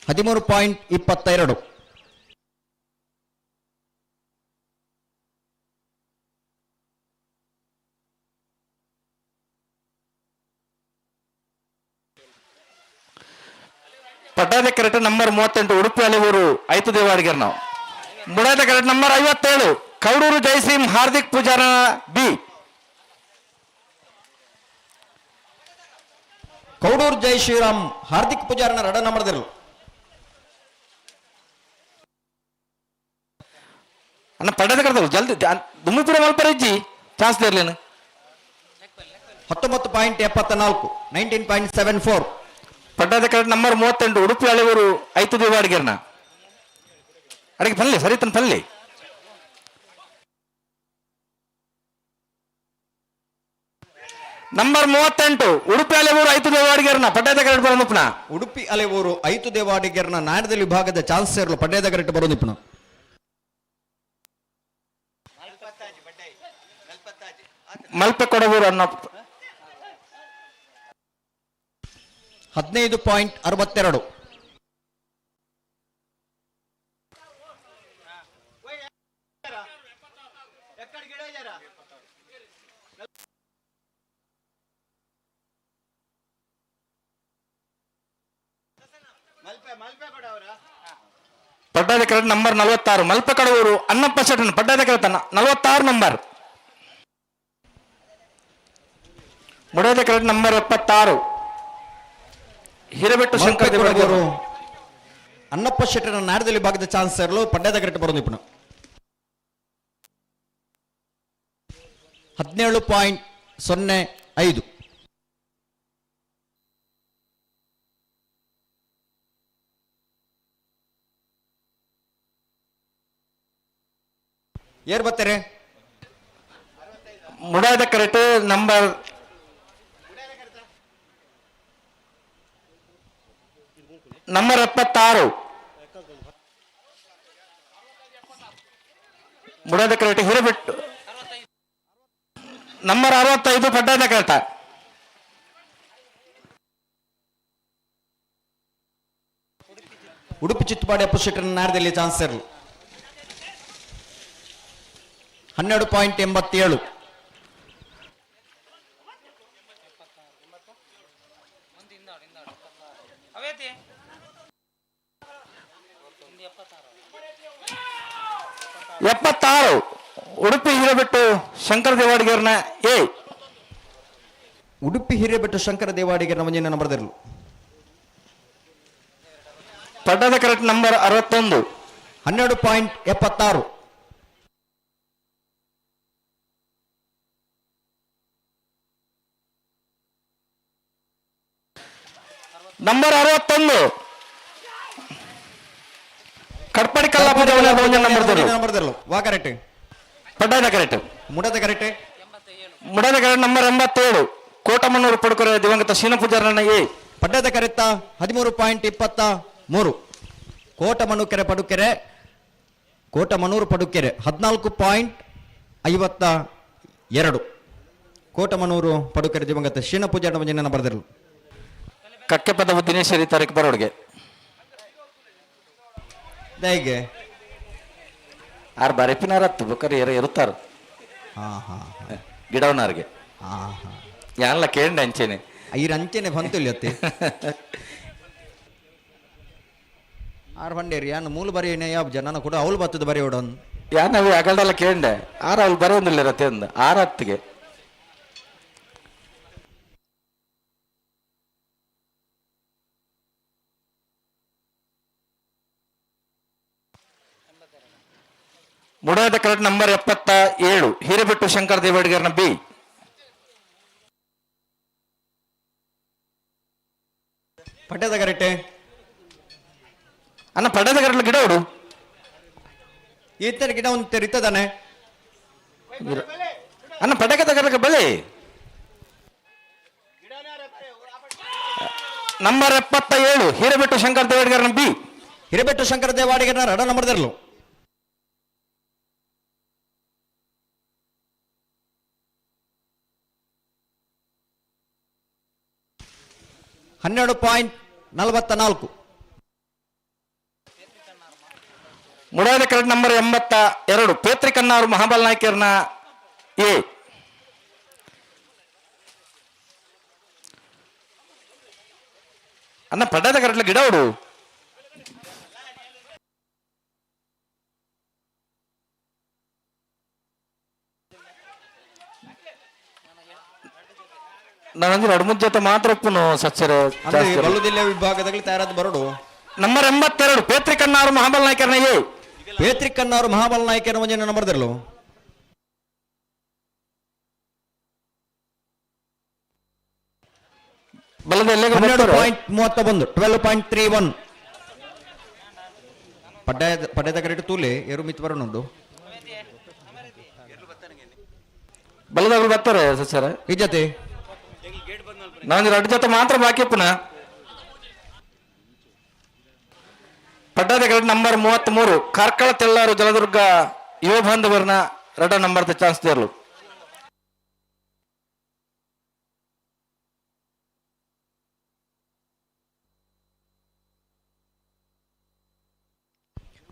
13.22. ಪಡ್ಡದ ಕರೆಟ್ ನಂಬರ್ 38 ಉಡುಪಿ ಅಲೆವೂರು ಐತು ದೇವಾಡಿಗರ್ ನಾವು. ಮುಡಾದ ಕರೆಟ್ ನಂಬರ್ 57 ಕೌಡೂರು ಜಯಸಿಂಹ ಹಾರ್ದಿಕ್ ಪೂಜಾರ ಬಿ. ಕೌಡೂರು ಜೈ ಶ್ರೀರಾಮ್ ಹಾರ್ದಿಕ್ ಪೂಜಾರನ ರಡ ನಂಬರ್ದಿರಲು. ಅನ್ನ ಪಡ್ಡದ ಕರೆದವು ಜಲ್ದಿ ದುಮ್ಮುಪುರ ಮಲ್ಪರ ಇಜ್ಜಿ ಚಾನ್ಸ್ ಇರ್ಲೇನು. 19.74, 19.74. ಪಡ್ಡದ ಕರೆಟ್ ನಂಬರ್ 38 ಉಡುಪಿ ಅಲೆವೂರು ಐತು ದೇವಾಡಿಗರ್ನ. ಅಡಿಗೆ ಪಲ್ಲೆ ಸರಿ ತನ್ನ ಪಲ್ಲೆ. ನಂಬರ್ 38 ಉಡುಪಿ ಅಲೆವೂರು ಐತು ದೇವಾಡಿಗರ್ನ ಪಡ್ಡದ ಕರೆಟ್ ಬರೋನುಪ್ನ. ಉಡುಪಿ ಅಲೆವೂರು ಐತು ದೇವಾಡಿಗರ್ನ ನಾಡದಲ್ಲಿ ವಿಭಾಗದ ಚಾನ್ಸ್ ಸೇರಲು ಪಡ್ಡದ ಕರೆಟ್ ಬರೋದಿಪ್ಪನು. ಮಲ್ಪೆ ಕೊಡವೂರು ಅನ್ನೋ 15.62. ಪಡ್ಡದ ಕರೆಟ್ ನಂಬರ್ 46 ಮಲ್ಪೆ ಕಡವೂರು ಅನ್ನಪ್ಪ ಶೆಟ್ಟನ್ ಪಡ್ಡದ ಕರೆತ 46 ನಂಬರ್. ಮುಡದ ಕರೆಟ್ ನಂಬರ್ 76 ಹಿರೇಬೆಟ್ಟು ಶಂಕರ್ ದೇವಾಡಿಗರು. ಅನ್ನಪ್ಪ ಶೆಟ್ಟನ ನಾಡದಲ್ಲಿ ಭಾಗದ ಚಾನ್ಸ್ ಸೇರಲು ಪಡ್ಡದ ಕರೆಟ್ ಬರೋದಿಪ್ಪನು. 17.05. ಏರ್ ಬರ್ತಾರೆ? ಮುಡಾದ ಕರೆಟ್ ನಂಬರ್ ನಂಬರ್ 76 ಮುಡಾದ ಕರೆಟ್ ಹಿರೇಬೆಟ್ಟು ನಂಬರ್ 65 ಪಡ್ಡದ ಕರೆಟ. ಉಡುಪಿ ಚಿತ್ತುಪಾಡಿ ಅಪ್ಪು ಶೆಟ್ಟರ್ ನಾಡದಲ್ಲಿ ಚಾನ್ಸ್ ಇರಲಿ. 12.87. 76 ಉಡುಪಿ ಹಿರೇಬೆಟ್ಟು ಶಂಕರ ದೇವಾಡಿಗರ್ನ ಎ. ಉಡುಪಿ ಹಿರೇಬೆಟ್ಟು ಶಂಕರ ದೇವಾಡಿಗರ ಮಂಜಿನ ನಂಬರ್ದಿರಲು. ಪಡ್ಡದ correct number 61. 12.76. Number 61 Katpadi Kallapa number ನಂಬರ್ದಿರಲು ವಾ ಕರೆಕ್ಟ್. ಪಡ್ಡದ ಕರೆಕ್ಟ್. ಮುಡದ ಕರೆಕ್ಟ್. ಮುಡದ ಕರೆಕ್ಟ್ ನಂಬರ್ 87 ಕೋಟಮನ್ನೂರು ಪಡುಕೊರೆ ದಿವಂಗತ ಶೀನ ಪೂಜಾರನ ಎ. ಪಡ್ಡದ ಕರೆತ್ತ 13.23. ಕೋಟಮನುಕೆರೆ ಪಡುಕೆರೆ ಕೋಟಮನೂರು ಪಡುಕೆರೆ 14.52. ಕೋಟಮನೂರು ಪಡುಕೆರೆ ದಿವಂಗತ ಶೀನ ಪೂಜಾರನ ಮಂಜಿನ ಬರೆದಿರಲು. ಕಕ್ಕೆಪದ ದಿನೇಶ್ವರಿ ತಾರೀಕು ಬರೋಡ್ಗೆ. ಹೇಗೆ ಆರ್ ಬರೆಪಿನಾರತ್ತು ಬುಕ್ಕರ್ ಏರ ಇರುತ್ತಾರ. ಹಾ ಹಾ ಗಿಡವನಾರ್ಗೆ ಹಾ ಹಾ ಯಾನ್ಲ ಕೇಂಡ ಅಂಚೆನೆ. ಐರ್ ಅಂಚೆನೆ ಬಂತು ಇಲ್ಲಿ ಅತ್ತೆ ಆರ್ ಬಂಡೇರಿ ಯಾನ್ ಮೂಲ ಬರೆಯನೆ ಯಾವ ಜನ ಕೂಡ ಅವಳು ಬತ್ತದ ಬರೆಯೋಡ. ಯಾನವಿ ಅಗಲ್ಡಲ್ಲ ಕೇಂಡೆ ಆರ್ ಅವಳು ಬರೆಯೊಂದಿಲ್ಲ ರತೆ ಅಂದ ಆರ್ ಹತ್ತಿಗೆ. ಮುಡಾದ ಕರೆಕ್ಟ್ ನಂಬರ್ 77 ಹಿರೇಬೆಟ್ಟು ಶಂಕರ್ ದೇವಾಡಿಗರ್ನ ಬಿ. ಪಡ್ಡದ ಕರೆಕ್ಟೆ. ಅನ್ನ ಪಡ್ಡದ ಕರೆಕ್ಟ್ ಗಿಡ ಉಡು. ಈತರ ಗಿಡ ಒಂದು ತೆರಿತದಾನೆ. ಅನ್ನ ಪಡಕದ ಕರೆಕ್ಟ್ ಬಳಿ ನಂಬರ್ 77 ಹಿರೇಬೆಟ್ಟು ಶಂಕರ್ ದೇವಾಡಿಗರ್ನ ಬಿ. ಹಿರೇಬೆಟ್ಟು ಶಂಕರ ದೇವಾಡಿಗನ ರಡ ನಂಬರ್ದಿರಲು. 12.44. ಮುಡಾದ ಕರೆಕ್ಟ್ ನಂಬರ್ 82 ಪೇತ್ರಿ ಕನ್ನಾರು ಮಹಾಬಲ್ ನಾಯ್ಕರ್ನ ಎ. ಅನ್ನ ಪಡ್ಡದ ಕರೆಕ್ಟ್ ಗಿಡ ಉಡು. ನಾನಂದ್ರೆ ಎರಡು ಜೊತೆ ಮಾತ್ರ ಒಪ್ಪುನು ಸಚ್ಚರು. ಬಲ್ಲುದಿಲ್ಲ ವಿಭಾಗದಲ್ಲಿ ತಯಾರಾದ ಬರಡು. ನಂಬರ್ 82 ಪೇತ್ರಿ ಕನ್ನಾರು ಮಹಾಬಲ್ ನಾಯ್ಕರ್ನ ಎ. ಪೇತ್ರಿ ಕನ್ನಾರು ಮಹಾಬಲ್ ನಾಯ್ಕರ್ನ ಒಂಜಿ ನಂಬರ್ ದಿರಲು. ಬಲದ ಎಲ್ಲೆಗೆ 12.31 12.31. ಪಡ್ಡಾಯದ ಕರೆಕ್ಟ್ ತೂಲೆ ಏರು ಮಿತ್ ಬರೋಣುಂಡು. ಬಲದವರು ಬರ್ತಾರೆ ಸಚ್ಚರ. ಈ ಜೊತೆ ನಾನು ಎರಡು ಜೊತೆ ಮಾತ್ರ ಬಾಕಿ ಪುನಃ. ಪಡ್ಡಾದ ಕರೆಕ್ಟ್ ನಂಬರ್ 33 ಕಾರ್ಕಳ ತೆಲ್ಲಾರು ಜಲದುರ್ಗ ಯುವ ಬಾಂಧವರನ್ನ ರಡ ನಂಬರ್ ಚಾನ್ಸ್ ದೇರ್ಲು.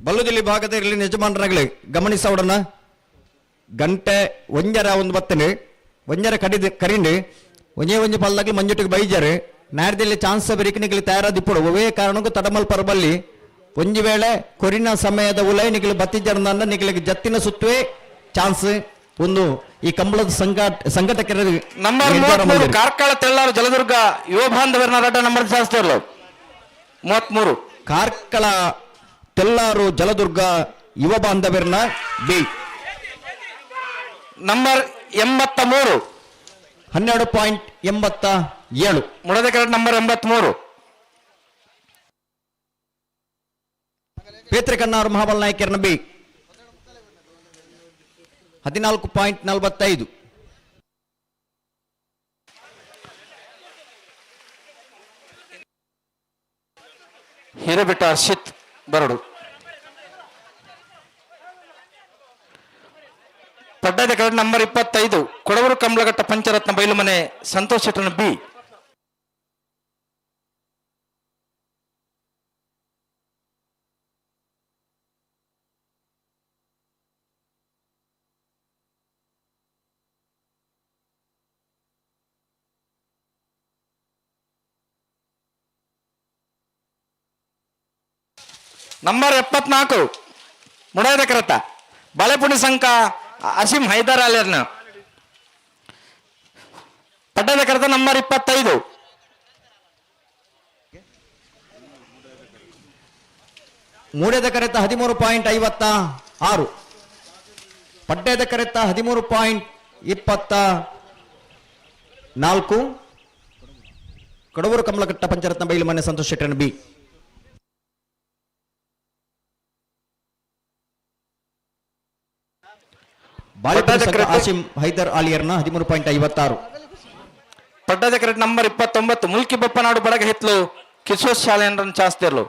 ಬಲ್ಲುದಿಲ್ಲಿ ಭಾಗದ ಇರಲಿ ಯಜಮಾನರಾಗಲಿ ಗಮನಿಸೋಡಣ. ಗಂಟೆ ಒಂಜರ ಒಂದು ಬತ್ತನೆ ಒಂಜರ ಕಡಿದ ಕರಿಂಡು ಒಂಜೇ ಒಂಜಿ ಪಲ್ದಾಗ್ಲಿ ಮಂಜುಟಿಗೆ ಬೈಜಾರು ನಾಡ್ದಲ್ಲಿ ಚಾನ್ಸ್ ಬೆರಿಕೆ ನಿಗಲಿ ತಯಾರಾದಿಪ್ಪಡು. ಒವೇ ಕಾರಣಕ್ಕೂ ತಡಮಲ್ ಪರಬಲ್ಲಿ ಒಂಜಿ ವೇಳೆ ಕೊರಿನ ಸಮಯದ ಉಲೈ ನಿಗಲಿ ಬತ್ತಿಜರ್ನ ನಿಗಲಿಗೆ ಜತ್ತಿನ ಸುತ್ತುವೆ ಚಾನ್ಸ್ ಒಂದು ಈ ಕಂಬಳದ ಸಂಘಟಕರ ನಂಬರ್ 33 ಕಾರ್ಕಳ ತೆಲ್ಲಾರು ಜಲದುರ್ಗ ಯುವ ಬಾಂಧವರನ್ನ ರಡ್ಡ ನಂಬರ್ ಚಾನ್ಸ್ ದೇರ್ಲು. 33 ಕಾರ್ಕಳ ತೆಲ್ಲಾರು ಜಲದುರ್ಗ ಯುವ ಬಾಂಧವರನ್ನ ಬಿ. ನಂಬರ್ 83 12.87. ಮುಡದ ಕರೆಕ್ಟ್ ನಂಬರ್ 83 ಪೇತ್ರಿ ಕನ್ನಾರು ಮಹಾಬಲ್ ನಾಯ್ಕರ್ನ ಬಿ. 14.45. ಹಿರೇಬೆಟ್ಟ ಹರ್ಷಿತ್ ಬರಡು. ಪಡ್ಡದ ಕರೆಕ್ಟ್ ನಂಬರ್ 25 ಕೊಡವೂರು ಕಮಲಘಟ್ಟ ಪಂಚರತ್ನ ಬೈಲುಮನೆ ಸಂತೋಷ್ ಶೆಟ್ಟನ ಬಿ. ನಂಬರ್ 74 ಮುಡಾಯದ ಕರತ ಬಾಳೆಪುಣಿ ಸಂಕ ಅಸೀಂ ಹೈದರ್ ಅಲಿಯರ್ನ. ಪಡ್ಡದ ಕರತ ನಂಬರ್ 25. ಮೂಡೇದ ಕರೆತ 13.56. ಪಡ್ಡೇದ ಕರೆತ 13.24. ಕಡವೂರು ಕಮಲಘಟ್ಟ ಪಂಚರತ್ನ ಬೈಲು ಮನೆ ಸಂತೋಷ್ ಶೆಟ್ಟರ್ ಬಿ. ಆಸಿಂ ಹೈದರ್ ಆಲಿಯರ್ನ 13.56. ಪಡ್ಡದ ಕರೆಕ್ಟ್ ನಂಬರ್ 29 ಮುಲ್ಕಿ ಬಪ್ಪನಾಡು ಬಡಗ ಹಿತ್ಲು ಕಿಶೋರ್ ಶಾಲೆಯನ್ನು ಚಾಸ್ತಿರ್ಲು.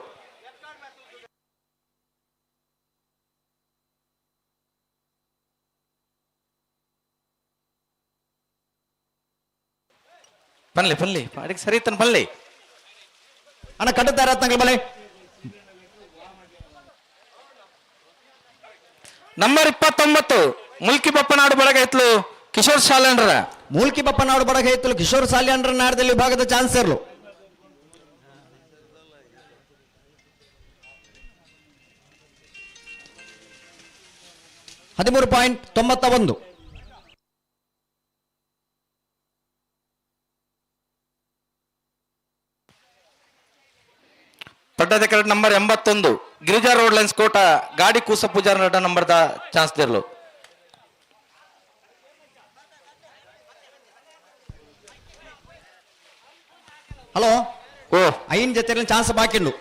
ಪನ್ಲಿ ಪನ್ಲಿ ಅದಕ್ಕೆ ಸರಿ ತನ್ ಪನ್ಲಿ ಅಣ್ಣ ಕಟ್ಟುತ್ತಾರೆ ಬಲೆ. ನಂಬರ್ 29 ಮುಲ್ಕಿ ಬಪ್ಪನಾಡು ಬಡಗ ಹಿತ್ಲು ಕಿಶೋರ್ ಶಾಲೆಂಡ್ರ. ಮೂಲ್ಕಿ ಬಪ್ಪನಾಡು ಬಡಗ ಹಿತ್ಲು ಕಿಶೋರ್ ಸಾಲ್ಯಾಂಡ್ರ ನಾಡದಲ್ಲಿ ವಿಭಾಗದ ಚಾನ್ಸ್ ಇರಲು. 13.91. ಪಡ್ಡದ correct number 81 Girija road lines Kota ಗಾಡಿ ಕೂಸ ಪೂಜಾರ ನಟ ನಂಬರ್ದ ಚಾನ್ಸ್ ದಿರ್ಲು. ಹಲೋ ಓ ಐನ್ ಜೊತೆ ಚಾನ್ಸ್ ಬಾಕಿ ಉಂಡು.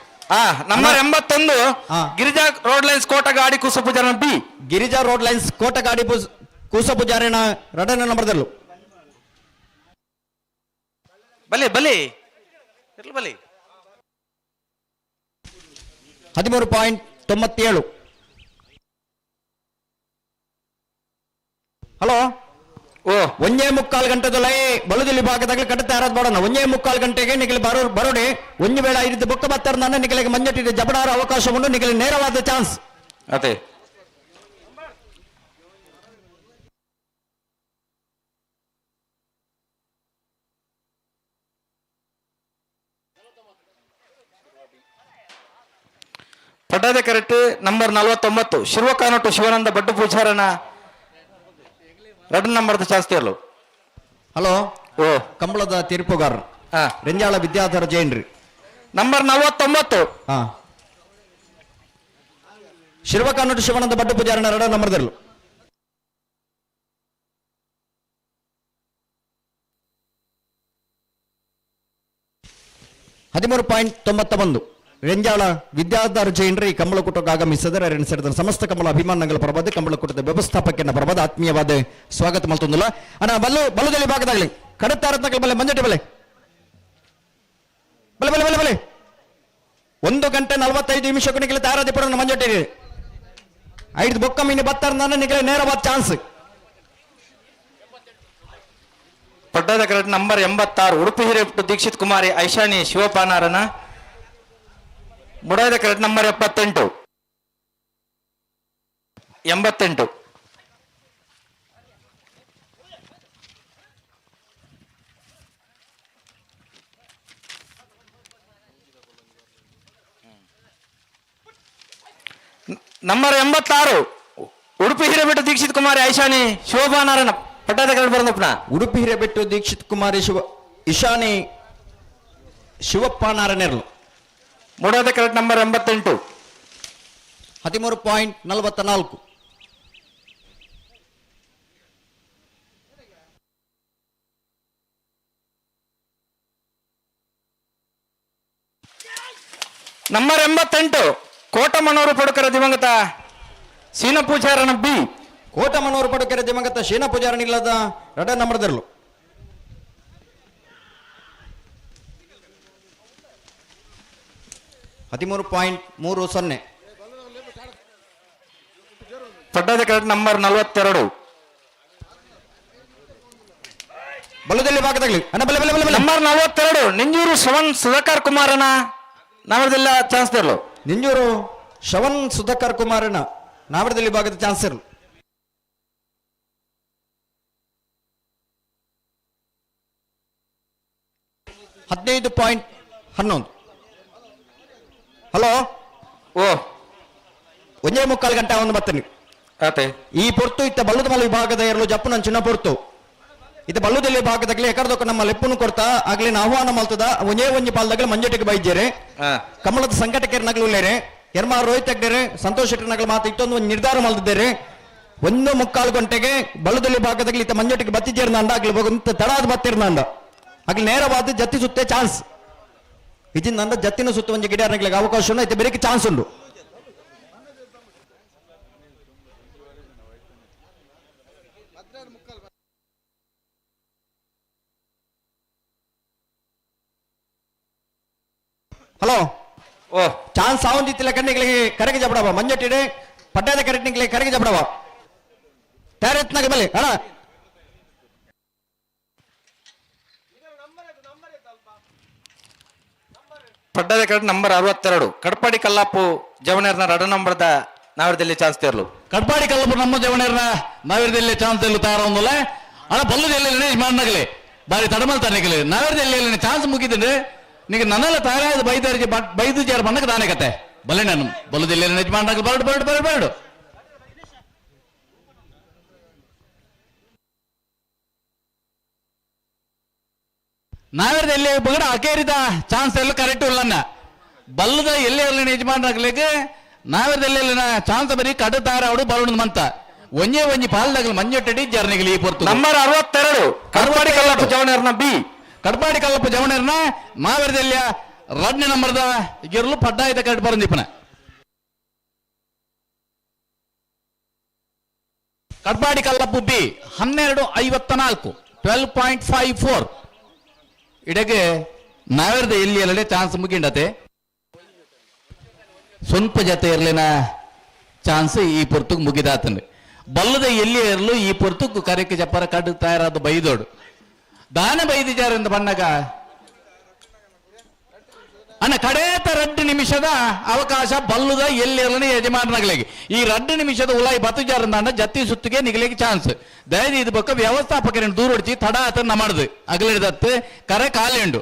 ನಂಬರ್ 81 ಆ. ಗಿರಿಜಾ ರೋಡ್ ಲೈನ್ಸ್ ಕೋಟ ಗಾಡಿ ಕೂಸ ಪೂಜಾರ B. Girija road lines Kota ಗಾಡಿ ಕೂಸ ಪೂಜಾರಿನ ರಡನ ನಂಬರ್ದಲ್ಲು. ಬಲಿ ಬಲಿ ಇರ್ಲಿ ಬಲಿ. 13.97. ಹಲೋ ಓ 1.75 ಗಂಟೆದೊಳಗೆ ಬಲುದಲ್ಲಿ ಭಾಗದಾಗ ಕಟ್ಟುತ್ತಾ ಇರೋದು ಬೇಡ. 1.75 ಗಂಟೆಗೆ ನಿಗಲಿ ಬರೋಡೆ ಒಂದು ವೇಳೆ ಐದು ಬೊಕ್ಕ ಬತ್ತರ ನಾನು ನಿಗಲಿಗೆ ಮಂಜಟ್ಟಿದೆ ಜಬಡಾರ ಅವಕಾಶವನ್ನು ನಿಗಲಿ ನೇರವಾದ ಚಾನ್ಸ್. ಅದೇ ಪಟ್ಟದ ಕರೆಕ್ಟ್ ನಂಬರ್ 49 ಶಿರ್ವಕಾನೊಟ್ಟು ಶಿವಾನಂದ ಬಡ್ಡು ಪೂಜಾರನ ಎರಡು ನಂಬರ್ದ ಜಾಸ್ತಿ ಅಲ್ಲ. ಹಲೋ ಓ ಕಂಬಳದ ತೀರ್ಪುಗಾರರು ರೆಂಜಾಳ ವಿದ್ಯಾಧರ ಜೈನ್ರಿ ನಂಬರ್ 49. ಶಿರ್ವಕಾನೊಟ್ಟು ಶಿವಾನಂದ ಬಡ್ಡು ಪೂಜಾರನ ಎರಡು ನಂಬರ್ದಲ್ಲೂ. 13.91 ರೆಂಜಾಳ ವಿದ್ಯಾಧರ ಜೈನ್ರಿ ಕಂಬಳಕೂಟಕ್ಕೆ ಆಗಮಿಸಿದರೆ ಸೇರಿದ ಸಮಸ್ತ ಕಂಬಳ ಅಭಿಮಾನಗಳ ಪರವಾದ ಕಂಬಳಕೂಟದ ವ್ಯವಸ್ಥಾಪಕನ ಪರವಾದ ಆತ್ಮೀಯವಾದ ಸ್ವಾಗತ ಮಲ್ತೊಂದಿಲ್ಲ. ಅಣ್ಣ ಬಲ್ಲು ಬಲ್ಲುದಲ್ಲಿ ಭಾಗದಾಗಲಿ ಕಡತಾರತ್ನಗಳ ಬಲೆ ಮಂಜಟಿ ಬಲೆ ಬಲೆ ಬಲೆ ಬಲೆ ಬಲೆ 1 ಗಂಟೆ 45 ನಿಮಿಷಕ್ಕೂ ನಿಗಲಿ ತಾರಾದಿಪುರ ಮಂಜಟಿ ಐದು ಬೊಕ್ಕ ಮೀನು ಬತ್ತಾರ ನಾನು ನಿಗಲಿ ನೇರವಾದ ಚಾನ್ಸ್. ಪಟ್ಟದ ಕರೆಕ್ಟ್ ನಂಬರ್ 86 ಉಡುಪಿ ಹಿರೇಪುಟ್ಟು ದೀಕ್ಷಿತ್ ಕುಮಾರಿ ಐಶಾನಿ ಶಿವಪಾನಾರನ ಮುಡಾಯದ correct number 78 88. Number 86 Udupi Hirebettu Dikshith Kumari Aishani Shobhanarayana ಪಟ್ಟದ ಕರೆಕ್ಟ್ ಬಂದಪ್ಪನ. ಉಡುಪಿ ಹಿರೇಬೆಟ್ಟು ದೀಕ್ಷಿತ್ ಕುಮಾರಿ ಶಿವ ಇಶಾನಿ ಶಿವಪ್ಪ ನಾರಾಯಣರು ಮೂಡಾದ correct number 88. 13.44. Number 88 Kotamanur Padukara ದಿವಂಗತ ಸೀನ ಪೂಜಾರನ ಬಿ. ಕೋಟಮನೂರು ಪಡುಕರ ದಿವಂಗತ ಶೀನ ಪೂಜಾರನ ಇಲ್ಲದ ರಡ ನಂಬರ್ದರ್ಲು. 13.30. ಪಟ್ಟದ ಕರೆಕ್ಟ್ ನಂಬರ್ 42. ಬಲದಲ್ಲಿ ಭಾಗದಾಗಲಿ ಅಣ್ಣ ಬಲೆ ಬಲೆ ಬಲೆ ಬಲೆ. ನಂಬರ್ 42 ನಿಂಜೂರು ಶ್ರವಣ್ ಸುಧಾಕರ್ ಕುಮಾರನ ನಾವರದೆಲ್ಲ ಚಾನ್ಸ್ ಇರಲು. ನಿಂಜೂರು ಶ್ರವಣ್ ಸುಧಾಕರ್ ಕುಮಾರನ ನಾವರದಲ್ಲಿ ಭಾಗದ ಚಾನ್ಸ್ ಇರಲು. 15.11. ಹಲೋ ಓ 1.75 ಗಂಟೆ ಒಂದು ಬರ್ತೀನಿ. ಆತೆ ಈ ಪೊರ್ತು ಇತ್ತ ಬಲ್ಲದ ಮಲ ವಿಭಾಗದ ಎರಲು ಜಪ್ಪು ನನ್ನ ಚಿನ್ನ ಪೊರ್ತು ಇತ್ತ ಬಲ್ಲದಲ್ಲಿ ಭಾಗದಾಗಲಿ ಎಕರ್ದೊಕ್ಕ ನಮ್ಮ ಲೆಪ್ಪುನು ಕೊಡ್ತಾ ಆಗ್ಲಿ ಆಹ್ವಾನ ಮಲ್ತದ ಒಂದೇ ಒಂಜಿ ಪಾಲ್ದಾಗಲಿ ಮಂಜಟಿಗೆ ಬೈಜೇರೆ ಕಮಲದ ಸಂಕಟಕ್ಕೆ ನಗಲು ಉಳ್ಳೇರೆ ಎರ್ಮಾ ರೋಹಿತ್ ಅಗ್ನೇರೆ ಸಂತೋಷ್ ಶೆಟ್ಟಿ ನಗಲು ಮಾತು ಇತ್ತೊಂದು ಒಂದು ನಿರ್ಧಾರ ಮಲ್ದಿದ್ದಾರೆ. 1.75 ಗಂಟೆಗೆ ಬಲ್ಲದಲ್ಲಿ ಭಾಗದಾಗಲಿ ಇತ್ತ ಮಂಜಟಿಗೆ ಬತ್ತಿಜೇರ್ನಾಂಡ ಆಗ್ಲಿ ಹೋಗಂತ ತಡಾದ ಬತ್ತಿರ್ನಾಂಡ ಆಗ್ಲಿ ನೇರವಾದ ಜತ್ತಿ ಸುತ್ತೆ ಚಾನ್ಸ್ ಇಜಿಂದ ಜತ್ತಿನ ಸುತ್ತ ಒಂಜಿ ಗಿಡಗಳಿಗೆ ಅವಕಾಶ ಉಂಟು ಐತೆ ಬೇರೆ ಚಾನ್ಸ್ ಉಂಟು. ಹಲೋ ಓ ಚಾನ್ಸ್ ಆವಂದಿತ್ತಿಲ್ಲ ಕಣ್ಣಿಗಳಿಗೆ ಕರೆಗೆ ಜಬಡವ ಮಂಜಟ್ಟಿಡೆ ಪಡ್ಡದ ಕರೆಕ್ಟ್ ಕರೆಗೆ ಜಬಡವ ತಯಾರತ್ನಾಗ ಬಲೆ ಅಣ್ಣ. ಪಡ್ಡದ ಕರೆಕ್ಟ್ ನಂಬರ್ 62 ಕಡ್ಪಾಡಿ ಕಲ್ಲಾಪು ಜವನೇರ್ನ ರಡ ನಂಬರ್ದ ನಾವಿರದಲ್ಲಿ ಚಾನ್ಸ್ ತೇರ್ಲು. ಕಡ್ಪಾಡಿ ಕಲ್ಲಪ್ಪು ನಮ್ಮ ಜವನೇರ್ನ ನಾವಿರದಲ್ಲಿ ಚಾನ್ಸ್ ತೇರ್ಲು ತಯಾರೊಂದಲ್ಲ ಅಣ್ಣ. ಬಲ್ಲದಲ್ಲಿ ಮಾಡನಗಲಿ ಬಾರಿ ತಡಮಲ್ ತನಗಲಿ ನಾವಿರದಲ್ಲಿ ಚಾನ್ಸ್ ಮುಗಿದ್ರೆ ನಿಮಗೆ ನನ್ನೆಲ್ಲ ತಯಾರಾದ ಬೈದಾರಿಗೆ ಬೈದು ಜಾರ ಬಣ್ಣಕ್ಕೆ ದಾನೆ ಕತೆ ಬಲ್ಲೆ ನಾನು ಬಲ್ಲದಲ್ಲಿ ಯಜಮಾನ ಬರಡು ಬರಡು ಬರಡು ಬರಡು. ನಾವಿರದಲ್ಲಿ ಬಗಡ ಅಕೇರಿದ ಚಾನ್ಸ್ ಎಲ್ಲ ಕರೆಕ್ಟ್ ಇಲ್ಲ ಬಲ್ಲದ ಎಲ್ಲಿ ಇರಲಿ ಯಜಮಾನರಾಗ್ಲಿಕ್ಕೆ ನಾವಿರದಲ್ಲಿ ಚಾನ್ಸ್ ಬರೀ ಕಡು ತಾರಾವಡು ಬರೋಣ ಮಂತ ಒಂಜೇ ಒಂಜಿ ಪಾಲ್ದಾಗಲಿ ಮಂಜೊಟ್ಟಡಿ ಜರ್ನಿಗಲಿ ಈ ಪೊರ್ತು. ನಂಬರ್ 62 ಕಡ್ಪಾಡಿ ಕಲ್ಲಪ್ಪು ಜವನೇರ್ನ ಬಿ. ಕಡ್ಪಾಡಿ ಕಲ್ಲಪ್ಪ ಜವನೇರ್ನ ಮಾವಿರದಲ್ಲಿಯ ರಡ್ನೇ ನಂಬರ್ದ ಗಿರ್ಲು ಪಡ್ಡಾಯ್ತ ಕರೆಕ್ಟ್ ಬರಂದಿಪ್ಪನ. ಕಡ್ಪಾಡಿ ಕಲ್ಲಪ್ಪು ಬಿ 12.54 12.54 ಇಡಗೆ ನಾವಿರದ ಎಲ್ಲಿ ಎಲ್ಲಡೆ ಚಾನ್ಸ್ ಮುಗಿಂಡತೆ. ಸ್ವಂಪ ಜತೆ ಇರ್ಲಿನ ಚಾನ್ಸ್ ಈ ಪೊರ್ತುಗ್ ಮುಗಿದಾತಂಡು. ಬಲ್ಲದ ಎಲ್ಲಿ ಇರಲು ಈ ಪೊರ್ತುಗ್ ಕರೆಕ್ ಜಪ್ಪರ ಕಡು ತಯಾರಾದ ಬೈದೋಡು ದಾನ ಬೈದಿಜಾರಿಂದ ಬಣ್ಣಗ ಅಣ್ಣ ಕಡೇತ 2 ನಿಮಿಷದ ಅವಕಾಶ ಬಲ್ಲುದ ಎಲ್ಲಿರಲಿ ಯಜಮಾನಗಳಿಗೆ. ಈ 2 ನಿಮಿಷದ ಉಲಾಯಿ ಬತ್ತುಜಾರಂದ ಅಣ್ಣ ಜತ್ತಿ ಸುತ್ತಿಗೆ ನಿಗಲಿಗೆ ಚಾನ್ಸ್. ದಯದಿ ಇದು ಬೊಕ್ಕ ವ್ಯವಸ್ಥಾಪಕರನ್ನು ದೂರ ಹೊಡಿಸಿ ತಡ ಆತ ನಮ್ಮದು ಅಗಲಿಡದತ್ತು ಕರೆ ಕಾಲಿ ಉಂಡು.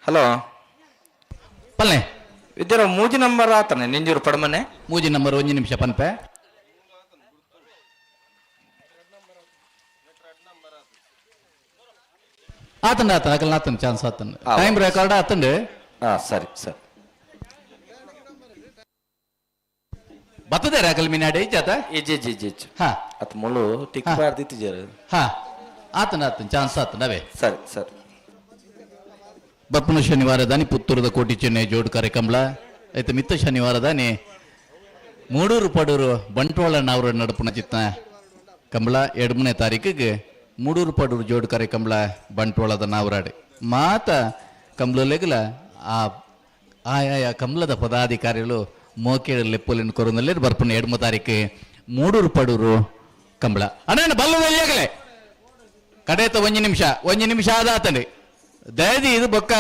ಹಲೋ ಪಲ್ಲೆ ಇದ್ದೀರ ಮೂಜಿ ನಂಬರ್ ಆತನೆ ನಿಂಜೂರು ಪಡಮನೆ ಮೂಜಿ ನಂಬರ್ 1 ನಿಮಿಷ ಪನ್ಪೆ. ಆತಂಡ ಆತನ ಅಕಲ್ ಆತನ ಚಾನ್ಸ್ ಆತಂಡ ಟೈಮ್ ರೆಕಾರ್ಡ್ ಆತಂಡ. ಹಾ ಸರಿ ಸರಿ ಬರ್ತದೆ ಅಕಲ್ ಮಿನಾಡೆ ಇಜ್ಜಾತ ಇಜ್ಜಿ ಇಜ್ಜಿ ಇಜ್ಜಿ ಇಜ್ಜಿ ಹಾ ಅತ್ ಮುಳು ಟಿಕ್ ಬಾರ್ದಿತ್ತು ಹಾ ಆತನ ಆತನ ಚಾನ್ಸ್ ಆತನ ಅವೇ. ಸರಿ ಸರಿ. ಬಪ್ಪನ ಶನಿವಾರ ದಾನಿ ಪುತ್ತೂರದ ಕೋಟಿ ಚೆನ್ನೈ ಜೋಡು ಕಾರ್ಯಕ್ರಮ ಐತೆ. ಮಿತ್ತ ಶನಿವಾರ ದಾನಿ ಮೂಡೂರು ಪಡೂರು ಬಂಟ್ವಾಳ ನಾವ್ರ ನಡಪುನ ಚಿತ್ತ ಕಂಬಳ 2ನೇ ತಾರೀಕಿಗೆ ಮೂಡೂರು ಪಡೂರು ಜೋಡು ಕಾರ್ಯಕ್ರಮ ಬಂಟ್ವಾಳದ ನಾವರಾಡಿ ಮಾತ ಕಂಬಳಲೆಗಲ ಆ ಆಯಾಯ ಕಂಬಳದ ಪದಾಧಿಕಾರಿಗಳು ಮೋಕೇಳ ಲೆಪ್ಪುಲಿನ ಕೊರನಲ್ಲಿ ಬರ್ಪುನ 2ನೇ ತಾರೀಕು ಮೂಡೂರು ಪಡೂರು ಕಂಬಳ. ಅಣ್ಣ ಬಲ್ಲದಲ್ಲಿಯಾಗಲೇ ಕಡೇತ 1 ನಿಮಿಷ 1 ನಿಮಿಷ ಆದಾತಂడి. ದಯದಿ ಇದು ಬೊಕ್ಕ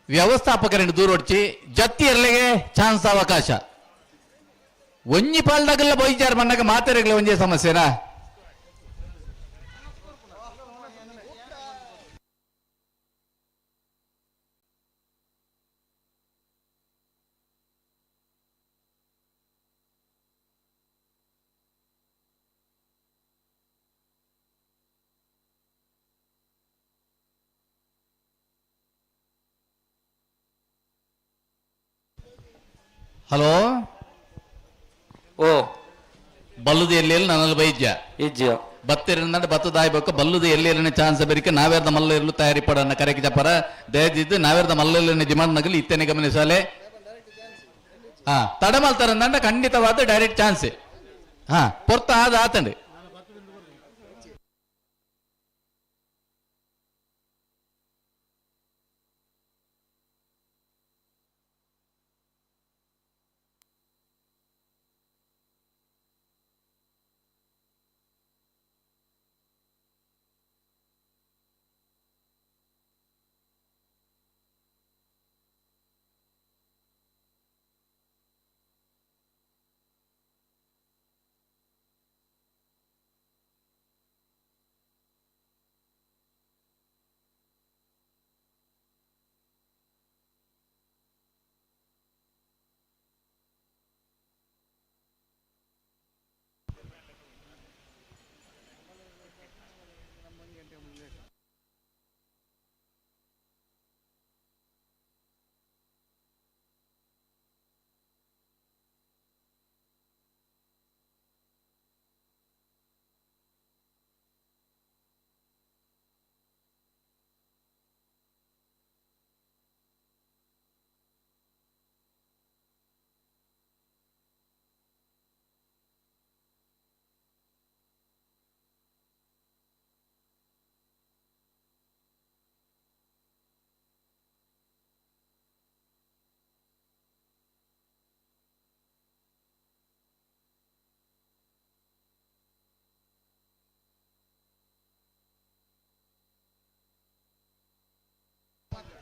ವ್ಯವಸ್ಥಾಪಕರನ್ನು ದೂರ ಹೊಡ್ಚಿ ಜತ್ತಿ ಇರ್ಲಿಗೆ ಚಾನ್ಸ್ ಅವಕಾಶ. ಒಂಜಿ ಪಾಲ್ದಾಗಲ್ಲ ಬೈಜಾರ್ ಮಣ್ಣಾಗ ಮಾತಾಡಗ್ಲ ಒಂಜೇ ಸಮಸ್ಯೆನಾ? ಹಲೋ ಓ ಬಲ್ಲುದು ಎಲ್ಲಿ ನನ್ನಲ್ಲಿ ಬೈದ್ಯ ಇಜ್ಜಿ ಬತ್ತಿರಂದ್ರೆ ಬತ್ತದ ಆಯ್ಬೇಕು. ಬಲ್ಲುದು ಎಲ್ಲಿ ಎಲ್ಲಿನ ಚಾನ್ಸ್ ಬೇರಿಕೆ ನಾವೇರ್ದ ಮಲ್ಲ ಇರಲು ತಯಾರಿ ಪಡನ್ನ ಕರೆಗೆ ಜಪರ ದಯದಿದ್ದು ನಾವೇರ್ದ ಮಲ್ಲ ಡಿಮಾಂಡ್ ನಗಲಿ ಇತ್ತೇನೆ ಗಮನಿಸಲೆ. ಹಾ ತಡಮಲ್ತಾರಂದ ಖಂಡಿತವಾದ ಡೈರೆಕ್ಟ್ ಚಾನ್ಸ್. ಹಾ ಪೊರ್ತ ಆದ ಆತಂಡಿ.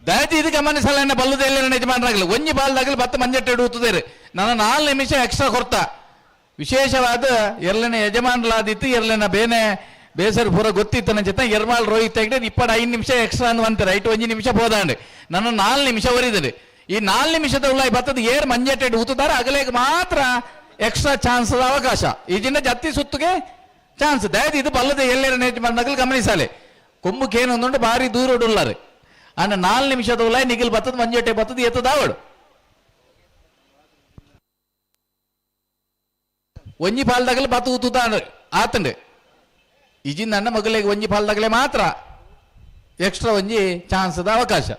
ದಯತಿ ಇದು ಗಮನಿಸಲ್ಲ ಬಲ್ಲದೆಲ್ಲ ಯಜಮಾನರಾಗಲಿ ಒಂಜಿ ಬಾಲ್ದಾಗಲಿ ಬತ್ತ ಮಂಜಟ್ಟೆ ಇಡುತ್ತದೆ ನನ್ನ 4 ನಿಮಿಷ ಎಕ್ಸ್ಟ್ರಾ ಕೊರ್ತ. ವಿಶೇಷವಾದ ಎರಡನೇ ಯಜಮಾನಲಾದಿತ್ತು ಎರಡನೇ ಬೇನೆ ಬೇಸರ ಪೂರ ಗೊತ್ತಿತ್ತು ನನ್ನ ಜೊತೆ ಎರ್ಮಾಲ್ ರೋಹಿತ್ ಹೆಗ್ಡೆ 25 ನಿಮಿಷ ಎಕ್ಸ್ಟ್ರಾ ಅಂದ್ ಅಂತಾರೆ ಐಟ್ 1 ನಿಮಿಷ ಹೋದಾಂಡೆ ನನ್ನ 4 ನಿಮಿಷ ಒರಿದರೆ. ಈ 4 ನಿಮಿಷದ ಉಳ್ಳಾಯಿ ಬತ್ತದ ಏರ್ ಮಂಜಟ್ಟೆ ಊತುತ್ತಾರೆ ಅಗಲೇಗೆ ಮಾತ್ರ ಎಕ್ಸ್ಟ್ರಾ ಚಾನ್ಸ್ ಅವಕಾಶ. ಈ ಜಿನ್ನ ಜತ್ತಿ ಸುತ್ತಿಗೆ ಚಾನ್ಸ್ ದಯದಿ ಇದು ಬಲ್ಲದೆ ಎಲ್ಲರ ಯಜಮಾನರಾಗಲಿ ಗಮನಿಸಲೆ. ಕೊಂಬುಕೇನು ಭಾರಿ ದೂರ ಉಡುಲ್ಲಾರೆ ಅಣ್ಣ 4 ನಿಮಿಷದ ಉಲಾಯ್ ನಿಗಿಲ್ ಬತ್ತದ ಮಂಜಟ್ಟೆ ಬತ್ತದ ಎತ್ತದಾವಳು ಒಂಜಿ ಪಾಲ್ದಾಗಲೇ ಬತ್ತು ಊತುತ್ತ ಆತಂಡೆ. ಇಜಿಂದ ಅಣ್ಣ ಮಗಲಿಗೆ ಒಂಜಿ ಪಾಲ್ದಾಗಲೇ ಮಾತ್ರ ಎಕ್ಸ್ಟ್ರಾ ಒಂಜಿ ಚಾನ್ಸ್ ಅವಕಾಶ.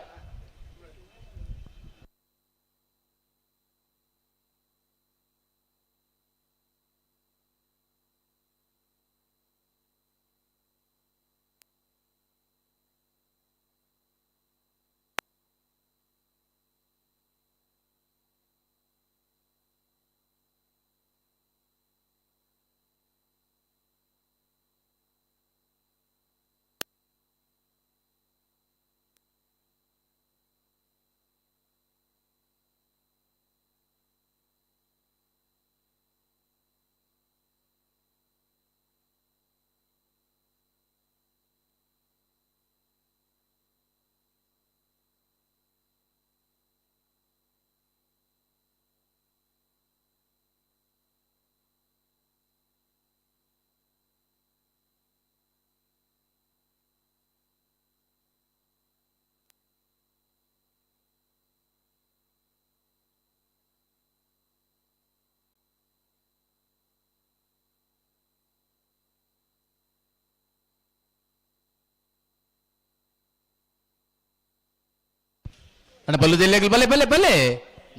ಅಣ್ಣ ಬಲ್ಲು ದೆಲ್ಲಿಯಾಗಲಿ ಬಲೆ ಬಲೆ ಬಲೆ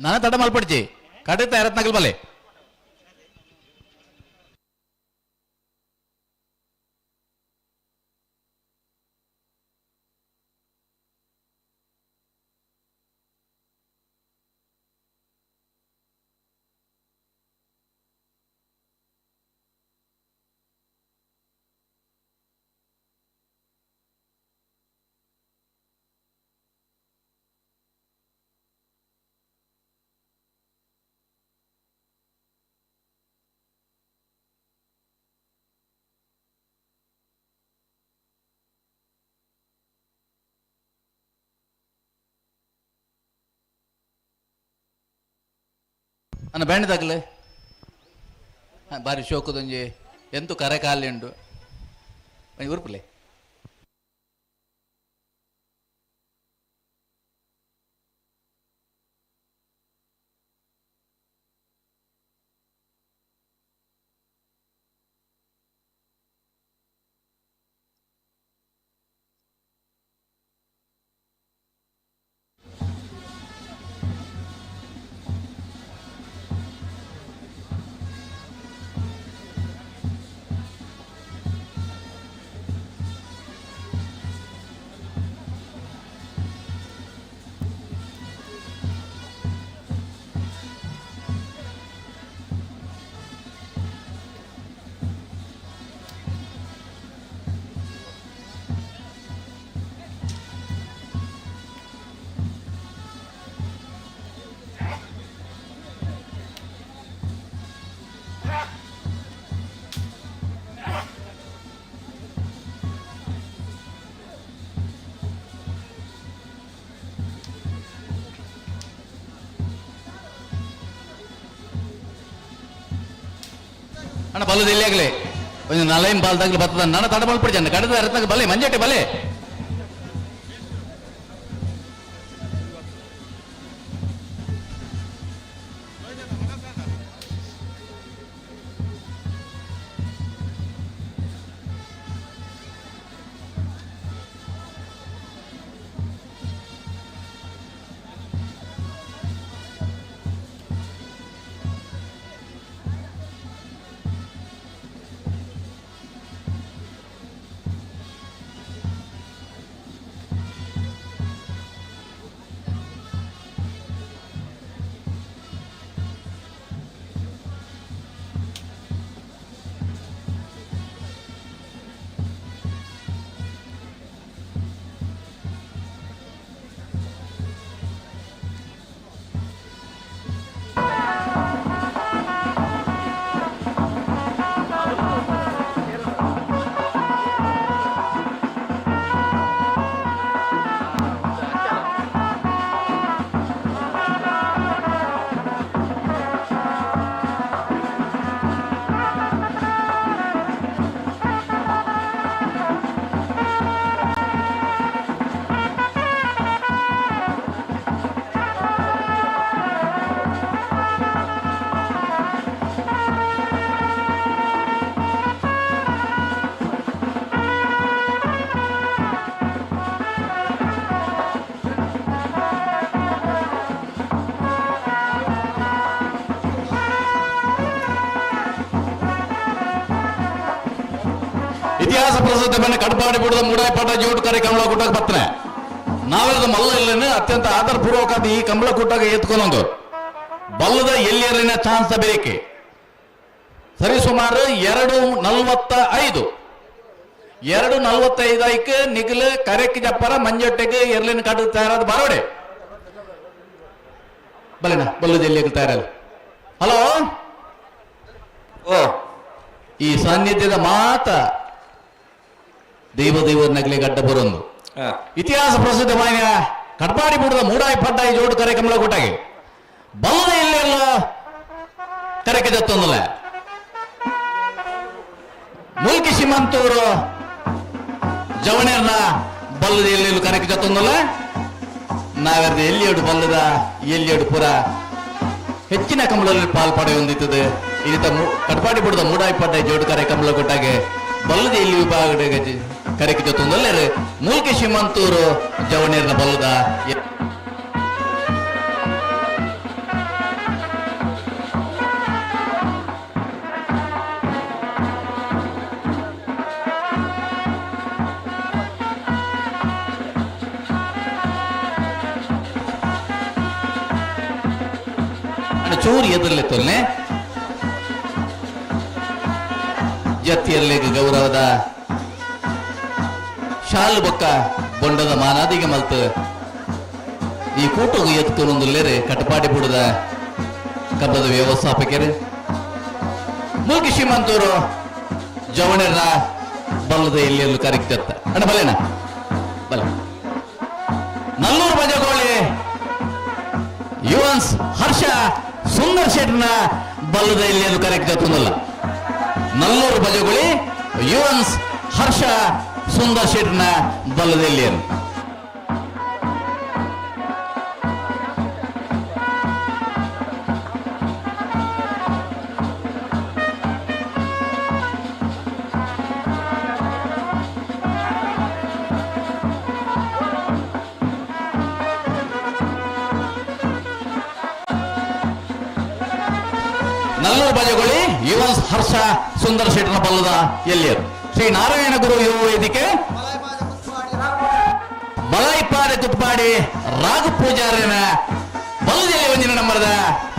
ನಾನು ತಡ ಮಲ್ಪಡ್ಚಿ ಕಡೆ ತಯಾರತ್ನಾಗಲ್ ಬಲೆ. ಅಣ್ಣ ಬ್ಯಾಂಡ್ ತಗಲೆ ಬಾರಿ ಶೋಕದೊಂಜಿ ಎಂತು ಕರೆ ಕಾಲಿ ಉಂಡು ಒಂಜಿ ಉರುಪುಲೆ. ಅಣ್ಣ ಬಲ್ಲದ ಎಲ್ಲಿ ಆಗಲಿ ಒಂದು ನಲೈನ್ ಬಾಲ್ ತಗಲಿ ಬರ್ತದ ನನ್ನ ತಡ ಮಲ್ಪಡಿ ಜನ ಕಡದ ಅರತ್ನಾಗ ಬಲೆ ಮಂಜಟ್ಟೆ ಬಲೆ. ಇತಿಹಾಸ ಪ್ರಸಿದ್ಧ ಮನೆ ಕಡಪಾಡಿ ಬುಡದ ಮೂಡಾಯಪಾಟ ಜೋಡು ಕಮಲ ಕೂಟಕ್ಕೆ ಬರ್ತನೆ ನಾವೆಲ್ಲದ ಮಲ್ಲ ಇಲ್ಲನೆ ಅತ್ಯಂತ ಆಧಾರಪೂರ್ವಕ ಈ ಕಮಲ ಕೂಟಾಗ ಎತ್ಕೊಂಡೊಂದು ಬಲ್ಲದ ಎಲ್ಲಿಯರಿನ ಚಾನ್ಸ್ ಬೇಕೆ. ಸರಿಸುಮಾರು 2:45 2:45 ನಿಗಲು ಕರೆಕ್ ಜಪ್ಪರ ಮಂಜೊಟ್ಟೆಗೆ ಎರ್ಲಿನ ಕಟ್ಟು ತಯಾರಾದ ಬಾರೋಡೆ ಬಲೆನಾ ಬಲ್ಲದ ಎಲ್ಲಿ ತಯಾರಲ್ಲ. ಹಲೋ, ಓ ಈ ಸಾನ್ನಿಧ್ಯದ ಮಾತ ದೈವ ದೈವ ನಗಲಿ ಗಡ್ಡ ಬರೊಂದು ಇತಿಹಾಸ ಪ್ರಸಿದ್ಧ ಮಾನ್ಯ ಕಡ್ಪಾಡಿ ಬುಡದ ಮೂಡಾಯಿ ಪಡ್ಡಾಯಿ ಜೋಡು ಕರೆ ಕಮಲ ಕೊಟ್ಟಾಗಿ ಬಲ್ಲದ ಎಲ್ಲೆಲ್ಲ ಕರೆಕೆ ಜತ್ತೊಂದಲ್ಲ ಮುಲ್ಕಿ ಸಿಮಂತೂರು ಜವಣೆರ್ನ ಬಲ್ಲದ ಎಲ್ಲೆಲ್ಲೂ ಕರೆಕೆ ಜತ್ತೊಂದಲ್ಲ. ನಾವೆರ್ದ ಎಲ್ಲಿಯಡು ಬಲ್ಲದ ಎಲ್ಲಿಯಡು ಪುರ ಹೆಚ್ಚಿನ ಕಮಲಲ್ಲಿ ಪಾಲ್ ಪಡೆಯೊಂದಿತ್ತದೆ. ಈ ಕಡ್ಪಾಡಿ ಬುಡದ ಮೂಡಾಯಿ ಪಡ್ಡಾಯಿ ಜೋಡು ಕರೆ ಕಮಲ ಕೊಟ್ಟಾಗೆ ಬಲ್ಲದ ಎಲ್ಲಿ ವಿಭಾಗ ಕರೆಕೆ ಜೊತ್ತೊಂದಲ್ಲೇ ಮೂಲ್ಕಿ ಸಿಮಂತೂರು ಜವಣೇರ್ನ ಬಲ್ಲದ. ಚೂರು ಎದುರ್ಲೆ ತೊಲ್ನೆ ಜತ್ತಿಯರ್ಲೆಗ್ ಗೌರವದ ಶಾಲು ಬೊಕ್ಕ ಬೊಂಡದ ಮಾನಾದಿಗೆ ಮಲ್ತು ಈ ಕೂಟಗು ಎತ್ಕೊನೊಂದುಲ್ಲೇರು ಕಟಪಾಡಿ ಬುಡದ ಕಬ್ಬದ ವ್ಯವಸ್ಥಾಪಕರು ಮೂಕಿ ಶ್ರೀಮಂತೂರು ಜವಣರ ಬಲ್ಲದ ಎಲ್ಲೆಲ್ಲೂ ಕರಗ್ತಿರ್ತ ಅಣ್ಣ ಬಲ್ಲೇನ ಬಲ್ಲ. ನಲ್ಲೂರು ಬಜಗೋಳಿ ಯುವನ್ಸ್ ಹರ್ಷ ಸುಂದರ್ ಶೆಟ್ನ ಬಲ್ಲದ ಎಲ್ಲೆಲ್ಲೂ ಕರಗ್ತಿರ್ತದಲ್ಲ. ನಲ್ಲೂರು ಬಜಗೋಳಿ ಯುವನ್ಸ್ ಹರ್ಷ ಸುಂದರ್ ಶೆಟ್ನ ಬಲ್ಲದ ಎಲ್ಲಿಯನ್ನು. ನಲ್ಲೂರು ಬಜಗೋಳಿ ಯುವನ್ಸ್ ಹರ್ಷ ಸುಂದರ್ ಶೆಟ್ನ ಬಲ್ಲದ ಎಲ್ಲಿಯರು. ಶ್ರೀ ನಾರಾಯಣ ಗುರು ಯುವ ವೇದಿಕೆ ಬಲಾಯಿಪಾಡೆ ಕುತ್ಪಾಡಿ ರಾಘು ಪೂಜಾರಿನ ಬಲ್ಲದಲ್ಲಿ ಒಂದಿನ ನಂಬರದ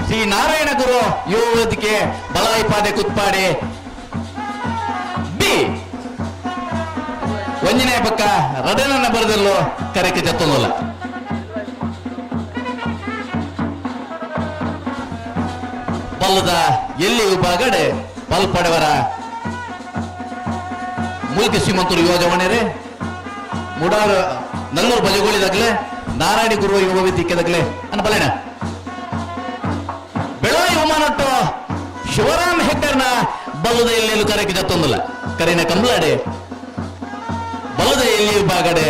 ಶ್ರೀ ನಾರಾಯಣ ಗುರು ಯುವ ವೇದಿಕೆ ಬಲಾಯಿಪಾದೆ ಕುತ್ಪಾಡಿ ಬಿ ಒಂಜನೇ ಪಕ್ಕ ರಡನ ನಂಬರದಲ್ಲೂ ಕರೆಕ್ಕೆ ಜತ್ತೊಂದಲ್ಲ. ಬಲ್ಲದ ಎಲ್ಲಿ ವಿಭಾಗಡೆ ಬಲ್ಪಡವರ ಮೂಲ್ಕಿ ಶ್ರೀಮಂತರು ಯುವ ಮುಡಾರು ನಲ್ಲೂರು ಬಜಗೋಳಿದಾಗಲೇ ನಾರಾಯಣ ಗುರು ಯುವ ವೇದಿಕೆದಾಗಲೇ ಅನ್ನ ಬಲೇನ ಬೆಳಾಯಿ ಉಮಾನಟ್ಟು ಶಿವರಾಮ್ ಹೆಗ್ಡರ್ನ ಬಲ್ಲದ ಎಲ್ಲೆಲ್ಲೂ ಕರೆಕ್ಕೆ ಜತ್ತೊಂದಲ್ಲ. ಕರೆನ ಕಂಬ್ಲಾಡೆ ಬಲ್ಲದ ಎಲ್ಲಿ ವಿಭಾಗಡೆ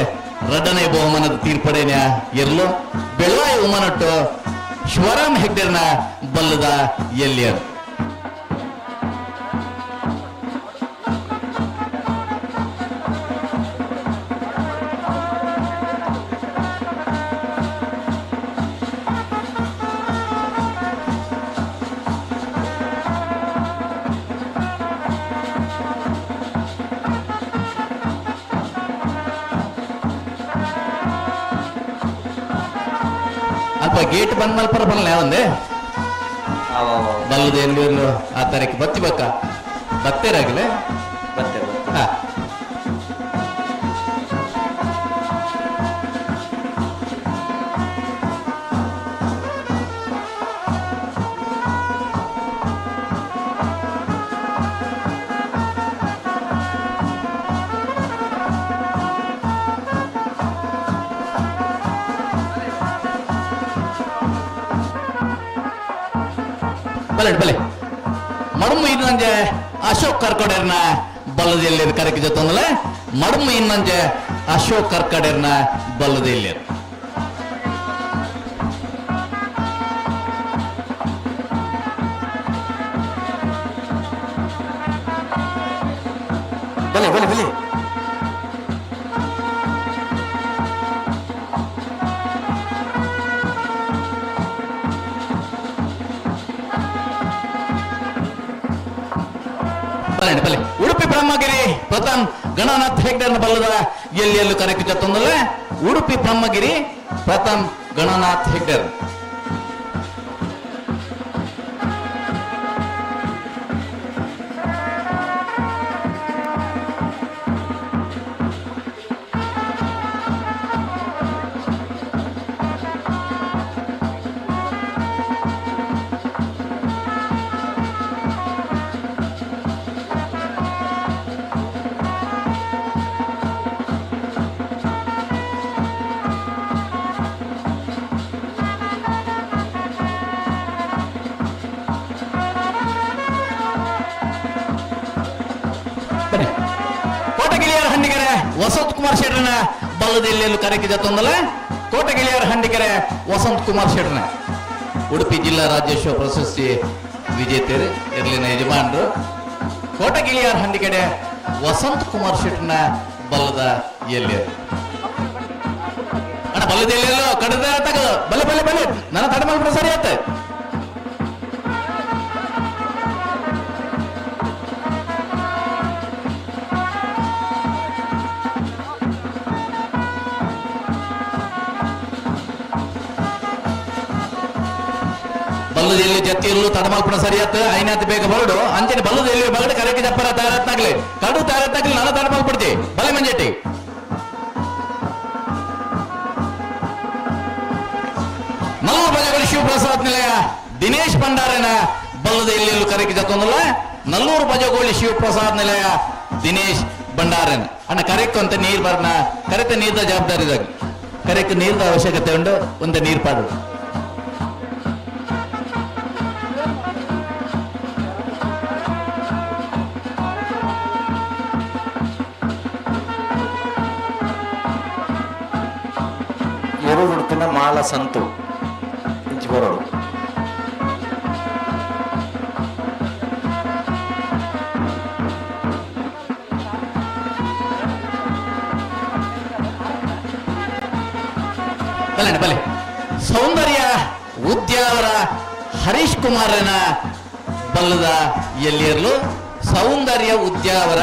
ರಡ್ಡನೆ ಬಹುಮಾನದ ತೀರ್ಪಡೇನ ಎರ್ಲು ಬೆಳವಾಯಿ ಉಮಾನಟ್ಟು ಶಿವರಾಮ್ ಹೆಗ್ಡರ್ನ ಬಲ್ಲದ ಎಲ್ಲಿಯರು. ಅಲ್ಪ ಗೇಟ್ ಬಂದ್ ಮಲ್ಪರ ಬರಲ್ಲ ಒಂದೇ ಬಲ್ಲದ ಎಲ್ಲಿರ್ಲು ಆ ತಾರೀಕು ಬತ್ತಿ ಬಕ್ಕ ಬತ್ತೇರಾಗಲೇ ಬತ್ತೆ. ಹಾ. ಬಲೆ ಬಲೆ ಮಡಮು ಇನ್ನೊಂಜೆ ಅಶೋಕ್ ಕರ್ಕಡೇರ್ನ ಬಲ್ಲದೆಲ್ಲಿ ಕರಕ್ಕೆ ಜೊತೆ ಮಡಮು ಇನ್ನೊಂಜೆ ಅಶೋಕ್ ಕರ್ಕಡೇರ್ನ ಬಲ್ಲದೆಲ್ಲಿ. ಬಲೆ ಬಲೆ ಬಲೆ. ಬಲೆ ಬಲೆ ಉಡುಪಿ ಬ್ರಹ್ಮಗಿರಿ ಪ್ರಥಮ್ ಗಣನಾಥ್ ಹೆಗ್ಡೆನ ಬಲ್ಲದ ಎಲ್ಲಿ ಎಲ್ಲೂ ಕರಕ್ಕೆ ಜೊತ್ತೊಂದಲ್ಲ. ಉಡುಪಿ ಬ್ರಹ್ಮಗಿರಿ ಪ್ರಥಮ್ ಗಣನಾಥ್ ಹೆಗ್ಡೆರ್. ಬನ್ನಿ. ಕೋಟಗಿಳಿಯರ ಹಂಡಿಗೆರೆ ವಸಂತ್ ಕುಮಾರ್ ಶೆಟ್ಟರ್ನ ಬಲ್ಲದ ಎಲ್ಲೆಲ್ಲೂ ಕರೆಕ್ಕೆ ಜೊತ್ತೊಂದಲ್ಲ. ಕೋಟಗಿಳಿಯರ ಹಂಡಿಗೆರೆ ವಸಂತ್ ಕುಮಾರ್ ಶೆಟ್ಟರ್ನ ಉಡುಪಿ ಜಿಲ್ಲಾ ರಾಜ್ಯೋತ್ಸವ ಪ್ರಶಸ್ತಿ ವಿಜೇತರು ಇರ್ಲಿನ ಯಜಮಾನರು ಕೋಟಗಿಳಿಯರ ಹಂಡಿಗೆರೆ ವಸಂತ್ ಕುಮಾರ್ ಶೆಟ್ಟರ್ನ ಬಲ್ಲದ ಎಲ್ಲಿ ಅಣ್ಣ ಬಲ್ಲದ ಎಲ್ಲೆಲ್ಲೋ ಕಡದ ತಗದು ಬಲೆ ಬಲೆ ಬಲೆ ನನ್ನ ತಡ ಮಲ್ಪಡ ಸರಿ ಆತ. ಬಲ್ಲದ ಎಲ್ಲಿ ಜತ್ತಿ ಇರ್ಲು ತಡಮಲ್ಪಣ ಸರಿಯಾತ್ ಐನಾತ್ ಬೇಗ ಬರಡು ಅಂಚನೆ ಬಲ್ಲದ ಎಲ್ಲಿ ಬಗಡು ಕರೆಕ್ಕೆ ಜಪ್ಪರ ತಯಾರತ್ನಾಗ್ಲಿ ಕಡು ತಯಾರತ್ನಾಗ್ಲಿ ನಾನು ತಡಮಲ್ಪಡ್ತಿ ಬಲೆ ಮಂಜೆಟ್ಟಿ. ನಲ್ಲೂರು ಬಜಗಳು ಶಿವಪ್ರಸಾದ್ ನಿಲಯ ದಿನೇಶ್ ಭಂಡಾರನ ಬಲ್ಲದ ಎಲ್ಲೆಲ್ಲೂ ಕರೆಕ್ಕೆ ಜತ್ತೊಂದಲ್ಲ. ನಲ್ಲೂರು ಬಜಗೋಳಿ ಶಿವಪ್ರಸಾದ್ ನಿಲಯ ದಿನೇಶ್ ಭಂಡಾರನ್ ಅಣ್ಣ ಕರೆಕ್ ಅಂತ ನೀರ್ ಬರ್ನ ಕರೆತ ನೀರ್ದ ಜವಾಬ್ದಾರಿ ಇದಾಗ ಕರೆಕ್ ನೀರ್ದ ಅವಶ್ಯಕತೆ ಉಂಟು ಒಂದು ನೀರ್ ಪಾಡು. ಎರುಗುಡ್ತಿನ ಮಾಲ ಸಂತು ಇಂಚಿ ಬರೋಡು. ಬಲೆ ಬಲೆ ಸೌಂದರ್ಯ ಉದ್ಯಾವರ ಹರೀಶ್ ಕುಮಾರನ ಬಲ್ಲದ ಎಲ್ಲಿರಲು ಸೌಂದರ್ಯ ಉದ್ಯಾವರ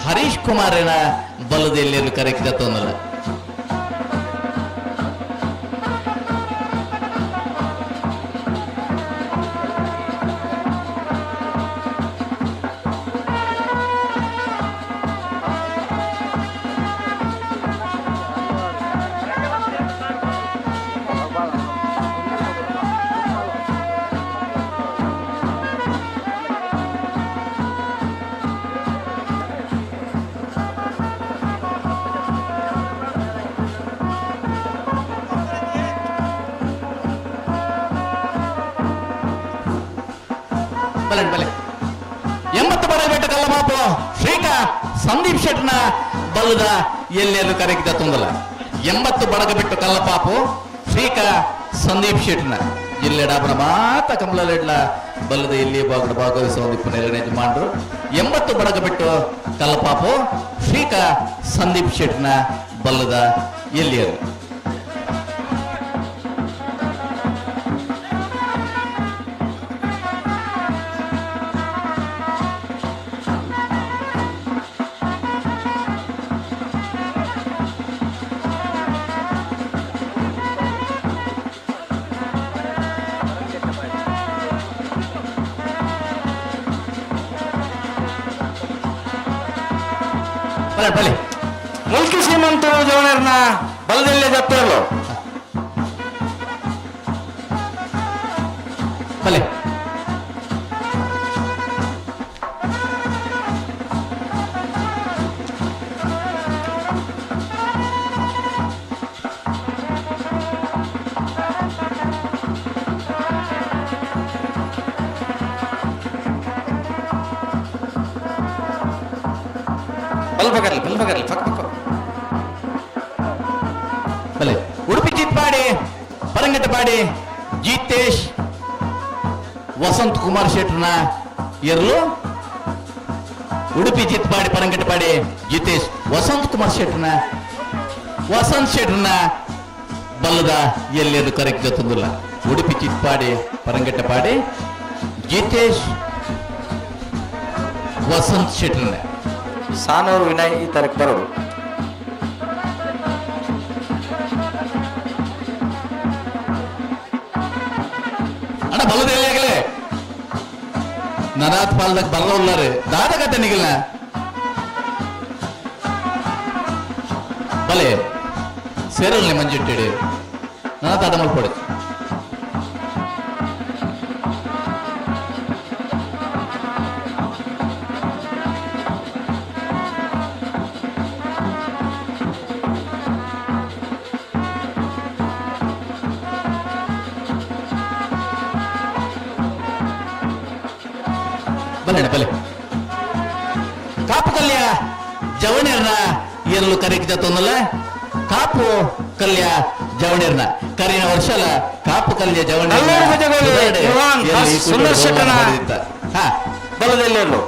ಹರೀಶ್ ಕುಮಾರನ ಬಲ್ಲದ ಎಲ್ಲಿರಲು ಕರೆಕ್ಟ್ ತೊಂದಲ್ಲ. ಬಲೆ ಬಲೆ 80 ಬರಬೇಟ ಕಲ್ಲಮಾಪು ಶ್ರೀಕಾ ಸಂದೀಪ್ ಶೆಟ್ನ ಬಲ್ಲದ ಎಲ್ಲೆಲ್ಲೂ ಕರೆಕ್ಟ್ ತೊಂದಲ್ಲ. 80 ಬಡಗ ಬಿಟ್ಟು ಕಲ್ಲಪಾಪು ಶ್ರೀಕಾ ಸಂದೀಪ್ ಶೆಟ್ನ ಜಿಲ್ಲೆ ಡಾಬರ ಮಾತ ಕಮಲಲೆಡ್ಲ ಬಲ್ಲದ ಎಲ್ಲಿ ಬಾಗುಡು ಭಾಗವಹಿಸುವ ಒಂದು ಯಜಮಾನರು. 80 ಬಡಗ ಬಿಟ್ಟು ಕಲ್ಲಪಾಪು ಶ್ರೀಕಾ ಸಂದೀಪ್ ಶೆಟ್ನ ಬಲ್ಲದ ಎಲ್ಲಿಯರು. ಬಲೆ ಬಲೆ ಮುಲ್ಕಿ ಶ್ರೀಮಂತರು ಜವಣರ್ನ ಬಲದಲ್ಲೇ ಜತ್ತಿರಲು. ಬಲೆ ಬಲ್ಬಗರ್ಲಿ ಬಲ್ಬಗರ್ಲಿ ಪಕ್ಕ ಪಕ್ಕ. ಬಲೆ ಉಡುಪಿ ಜಿತ್ಪಾಡಿ ಪರಂಗಟ್ಟಪಾಡಿ ಜಿತೇಶ್ ವಸಂತ್ ಕುಮಾರ್ ಶೆಟ್ರನ ಎರ್ಲು. ಉಡುಪಿ ಜಿತ್ಪಾಡಿ ಪರಂಗಟ್ಟಪಾಡಿ ಜಿತೇಶ್ ವಸಂತ್ ಕುಮಾರ್ ಶೆಟ್ರನ ವಸಂತ್ ಶೆಟ್ರನ ಬಲ್ಲದ ಎಲ್ಲೆದು ಕರೆಕ್ಟ್ ತಂದಿಲ್ಲ. ಉಡುಪಿ ಚಿತ್ಪಾಡಿ ಪರಂಗಟ್ಟಪಾಡಿ ಜಿತೇಶ್ ವಸಂತ್ ಶೆಟ್ರನ. ಸಾನೂರು ವಿನಯ್ ಈ ತಾರೀಕು ಬರೋರು. ಅಣ್ಣ ಬಲ್ಲದ ಎಲ್ಲಿ ಆಗಲೇ ನನಾಥ್ ಪಾಲ್ದಾಗ ಬಲ್ಲ ಉಲ್ಲಾರೆ ದಾದ ಕತೆ ನಿಗಲ್ನ ಬಲೆ ಸೇರಲ್ನಿ ಮಂಜಿಟ್ಟಿಡಿ ನನ್ನ ತಾತ ಮಲ್ಪಡಿ. ಬಲೆ ಅಣ್ಣ, ಬಲೆ ಕಾಪು ಕಲ್ಯ ಜವಣಿಯರ್ನ ಎರಲು ಕರೆಕ್ಟ್ ತೊಂದಲ್ಲ. ಕಾಪು ಕಲ್ಯ ಜವಣಿಯರ್ನ ಕರಿನ ವರ್ಷಲ ಕಾಪು ಕಲ್ಯ ಜವಣಿಯರ್ನ ನಲ್ಲೂರು ಭುಜಗೋಳಿ ಸುಧಾರಣೆ ಯುವಾನ್ ಎಲ್ಲಿ ಹರ್ಷ್ ಈ ಕೂಟದ ಸುಂದರ್ ಶೆಟ್ಟನ ಬಹುಮಾನ ಪಡೆದಿದ್ದ. ಹಾ. ಬಲದೆಲ್ಲೆಲ್ಲೋ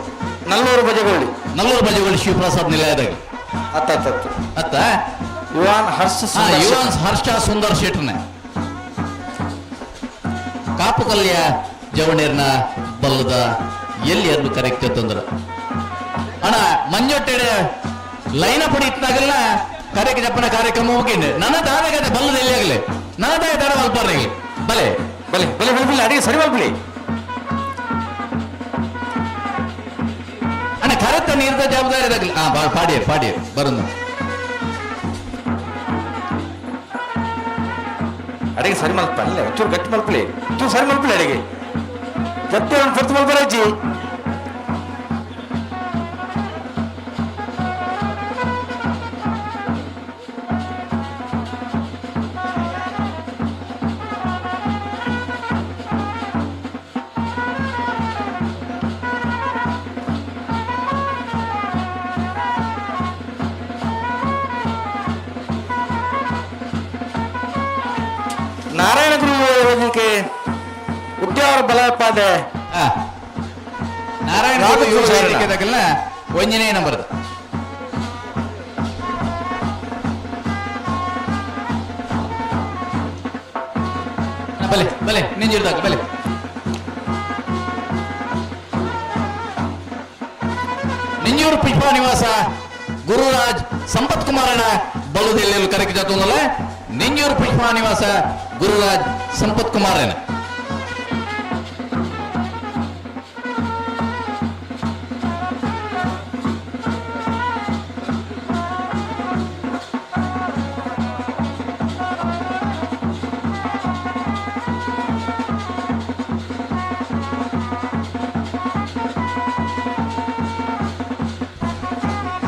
ನಲ್ಲೂರು ಭುಜಗೋಳಿ. ನಲ್ಲೂರು ಭಜಗೋಳಿ ಶಿವಪ್ರಸಾದ್ ನಿಲಯದಾಗ. ಅತ್ತ ಅತ್ತ ಅತ್ತ. ಅತ್ತ ಯುವಾನ್ ಹರ್ಷ ಹಾ, ಸುಂದರ್ ಯುವಾನ್ ಶೆಟ್ಟರ್. ಹರ್ಷ ಸುಂದರ್ ಶೆಟ್ಟರ್ನ ಕಾಪು ಕಲ್ಯ ಜವಣಿಯರ್ನ ಬಲ್ಲದ ಎಲ್ಲಿ ಅದು ಕರೆಕ್ಟ್ ಅಂತಂದ್ರ ಅಣ್ಣ ಮಂಜೊಟ್ಟೆಡೆ ಲೈನ ಪಡಿ ಇತ್ತಾಗಲ್ಲ ಕರೆಕ್ ಜಪ್ಪನ ಕಾರ್ಯಕ್ರಮ ಹೋಗಿದ್ದೆ. ನನ್ನ ದಾದಾಗದೆ ಬಲ್ಲದ ಎಲ್ಲಿ ಆಗಲಿ ನನ್ನ ದಾಯ ದಾಡ ಮಲ್ಪಾರ್ರಿ ಬಲೆ. ಬಲೆ ಬಲೆ ಬಲೆ ಬಲೆ ಅಡಿಗೆ ಸರಿ ಮಲ್ಪಲಿ. ಅಣ್ಣ, ಕರೆತ ನೀರ್ದ ಜವಾಬ್ದಾರಿ ತಗಲಿ. ಹಾ, ಪಾಡಿಯರ್ ಪಾಡಿಯರ್ ಬರುನು. ಅಡಿಗೆ ಸರಿ ಮಲ್ಪ ಅಲ್ಲ, ಒಂಚೂರು ಗಟ್ಟಿ ಮಲ್ಪಲಿ, ಒಂಚೂರು ಸರಿ ಮಲ್ಪಲಿ. ಅಡಿಗೆ ಜಪ್ತಿ ಒಂದು ಪೊರ್ತು ಮಲ್ಪರ ಅಜ್ಜಿ. ನಾರಾಯಣ ಗುರು ವೇದಿಕೆ ಉದ್ಯಾವರ ಬಲಪಾದೆ. ನಾರಾಯಣ ಗುರು ಯುವ ವೇದಿಕೆ ತಗಲ್ನ ಒಂಜನೇ ನಂಬರ್ದು. ಬಲೆ ಬಲೆ ನಿಂಜಿರ್ದಾಗ ಬಲೆ. ನಿಂಜೂರು ಪುಷ್ಪ ನಿವಾಸ ಗುರುರಾಜ್ ಸಂಪತ್ ಕುಮಾರನ ಬಲುದೆಲ್ಲೆಲ್ಲ ಕರೆಕ್ಟ್ ಜಾತುಂದಲ್ಲ. ನಿಂಜೂರು ಪುಷ್ಪ ನಿವಾಸ ಗುರುರಾಜ್ ಸಂಪತ್ ಕುಮಾರನ.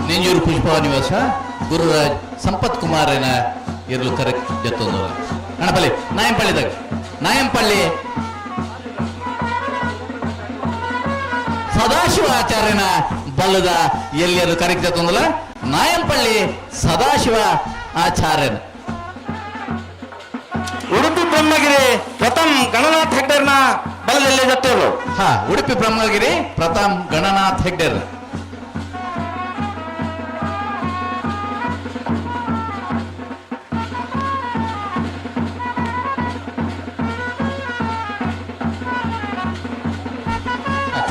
ನಿಂಜೂರು ಪುಷ್ಪ ನಿವಾಸ ಗುರುರಾಜ್ ಸಂಪತ್ ಕುಮಾರನ ಇರಲು ಕರೆಕ್ಟ್ ಜತ್ತೊಂದು. ಅಣ್ಣ ಬಲೆ ನಾಯಂಪಳ್ಳಿದಾಗ ನಾಯಂಪಳ್ಳಿ ಸದಾಶಿವ ಆಚಾರ್ಯನ ಬಲ್ಲದ ಎಲ್ಲಿಯರು ಕರೆಕ್ಟ್ ಜತ್ತೊಂದಲ್ಲ. ನಾಯಂಪಳ್ಳಿ ಸದಾಶಿವ ಆಚಾರ್ಯನ. ಉಡುಪಿ ಬ್ರಹ್ಮಗಿರಿ ಪ್ರಥಮ್ ಗಣನಾಥ್ ಹೆಗ್ಡರ್ನ ಬಲದಲ್ಲಿ ಜತ್ತೇರು. ಹಾ, ಉಡುಪಿ ಬ್ರಹ್ಮಗಿರಿ ಪ್ರಥಮ್ ಗಣನಾಥ್ ಹೆಗ್ಡೆರ್.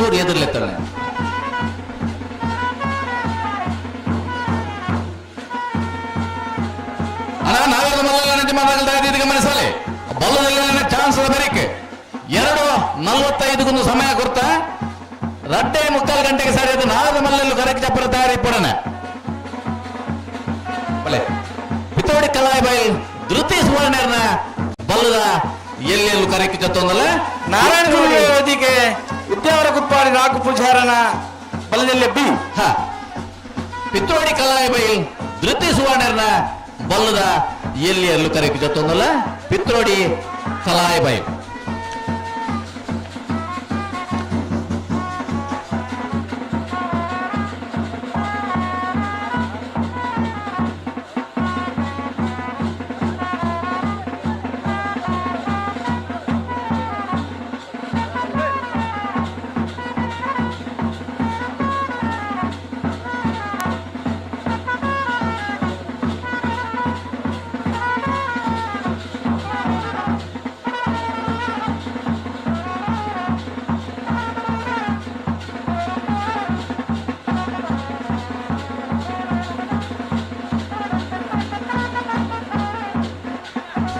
ಚೂರು ಎದುರ್ಲೆತ್ತಳೆ. ಅಣ್ಣ, ನಾವೆಲ್ಲ ಮಲ್ಲ ಮಾತಾಡ್ತಾ ಇದ್ದೀವಿ, ಗಮನಿಸಲಿ. ಬಲ್ಲದಲ್ಲಿ ಚಾನ್ಸ್ ಬರೀಕೆ 2:45ಗೊಂದು ಸಮಯ ಕೊಡ್ತಾ 2:45 ಗಂಟೆಗೆ ಸರಿ ಅದು ನಾವೆಲ್ಲ ಮಲ್ಲಲ್ಲೂ ಕರೆಕ್ಟ್ ಚಪ್ಪರ ತಯಾರಿ ಪಡೋಣ. ಬಲೆ ಪಿತೋಡಿ ಕಲಾಯಿ ಬೈಲ್ ಧೃತಿ ಸುವರ್ಣರ್ನ ಬಲ್ಲದ ಎಲ್ಲೆಲ್ಲೂ ಕರೆಕ್ಟ್ ಜತ್ತೊಂದಲ್ಲ. ನಾರಾಯಣ ಗುರು ವೇದಿಕೆ ಉದ್ಯಾವರ ಕುಪ್ಪಾಡಿ ರಾಘು ಪೂಜಾರನ ಬಲದಲ್ಲಿ ಬಿ. ಹ, ಪಿತ್ರೋಡಿ ಕಲಾಯಿ ಬೈಲ್ ಧೃತಿ ಸುವರ್ಣರ್ನ ಬಲ್ಲದ ಎಲ್ಲಿ ಎಲ್ಲೂ ಕರೆಕ್ಟ್ ಜತ್ತೊಂದಲ್ಲ. ಪಿತ್ರೋಡಿ ಕಲಾಯಿ ಬೈಲ್.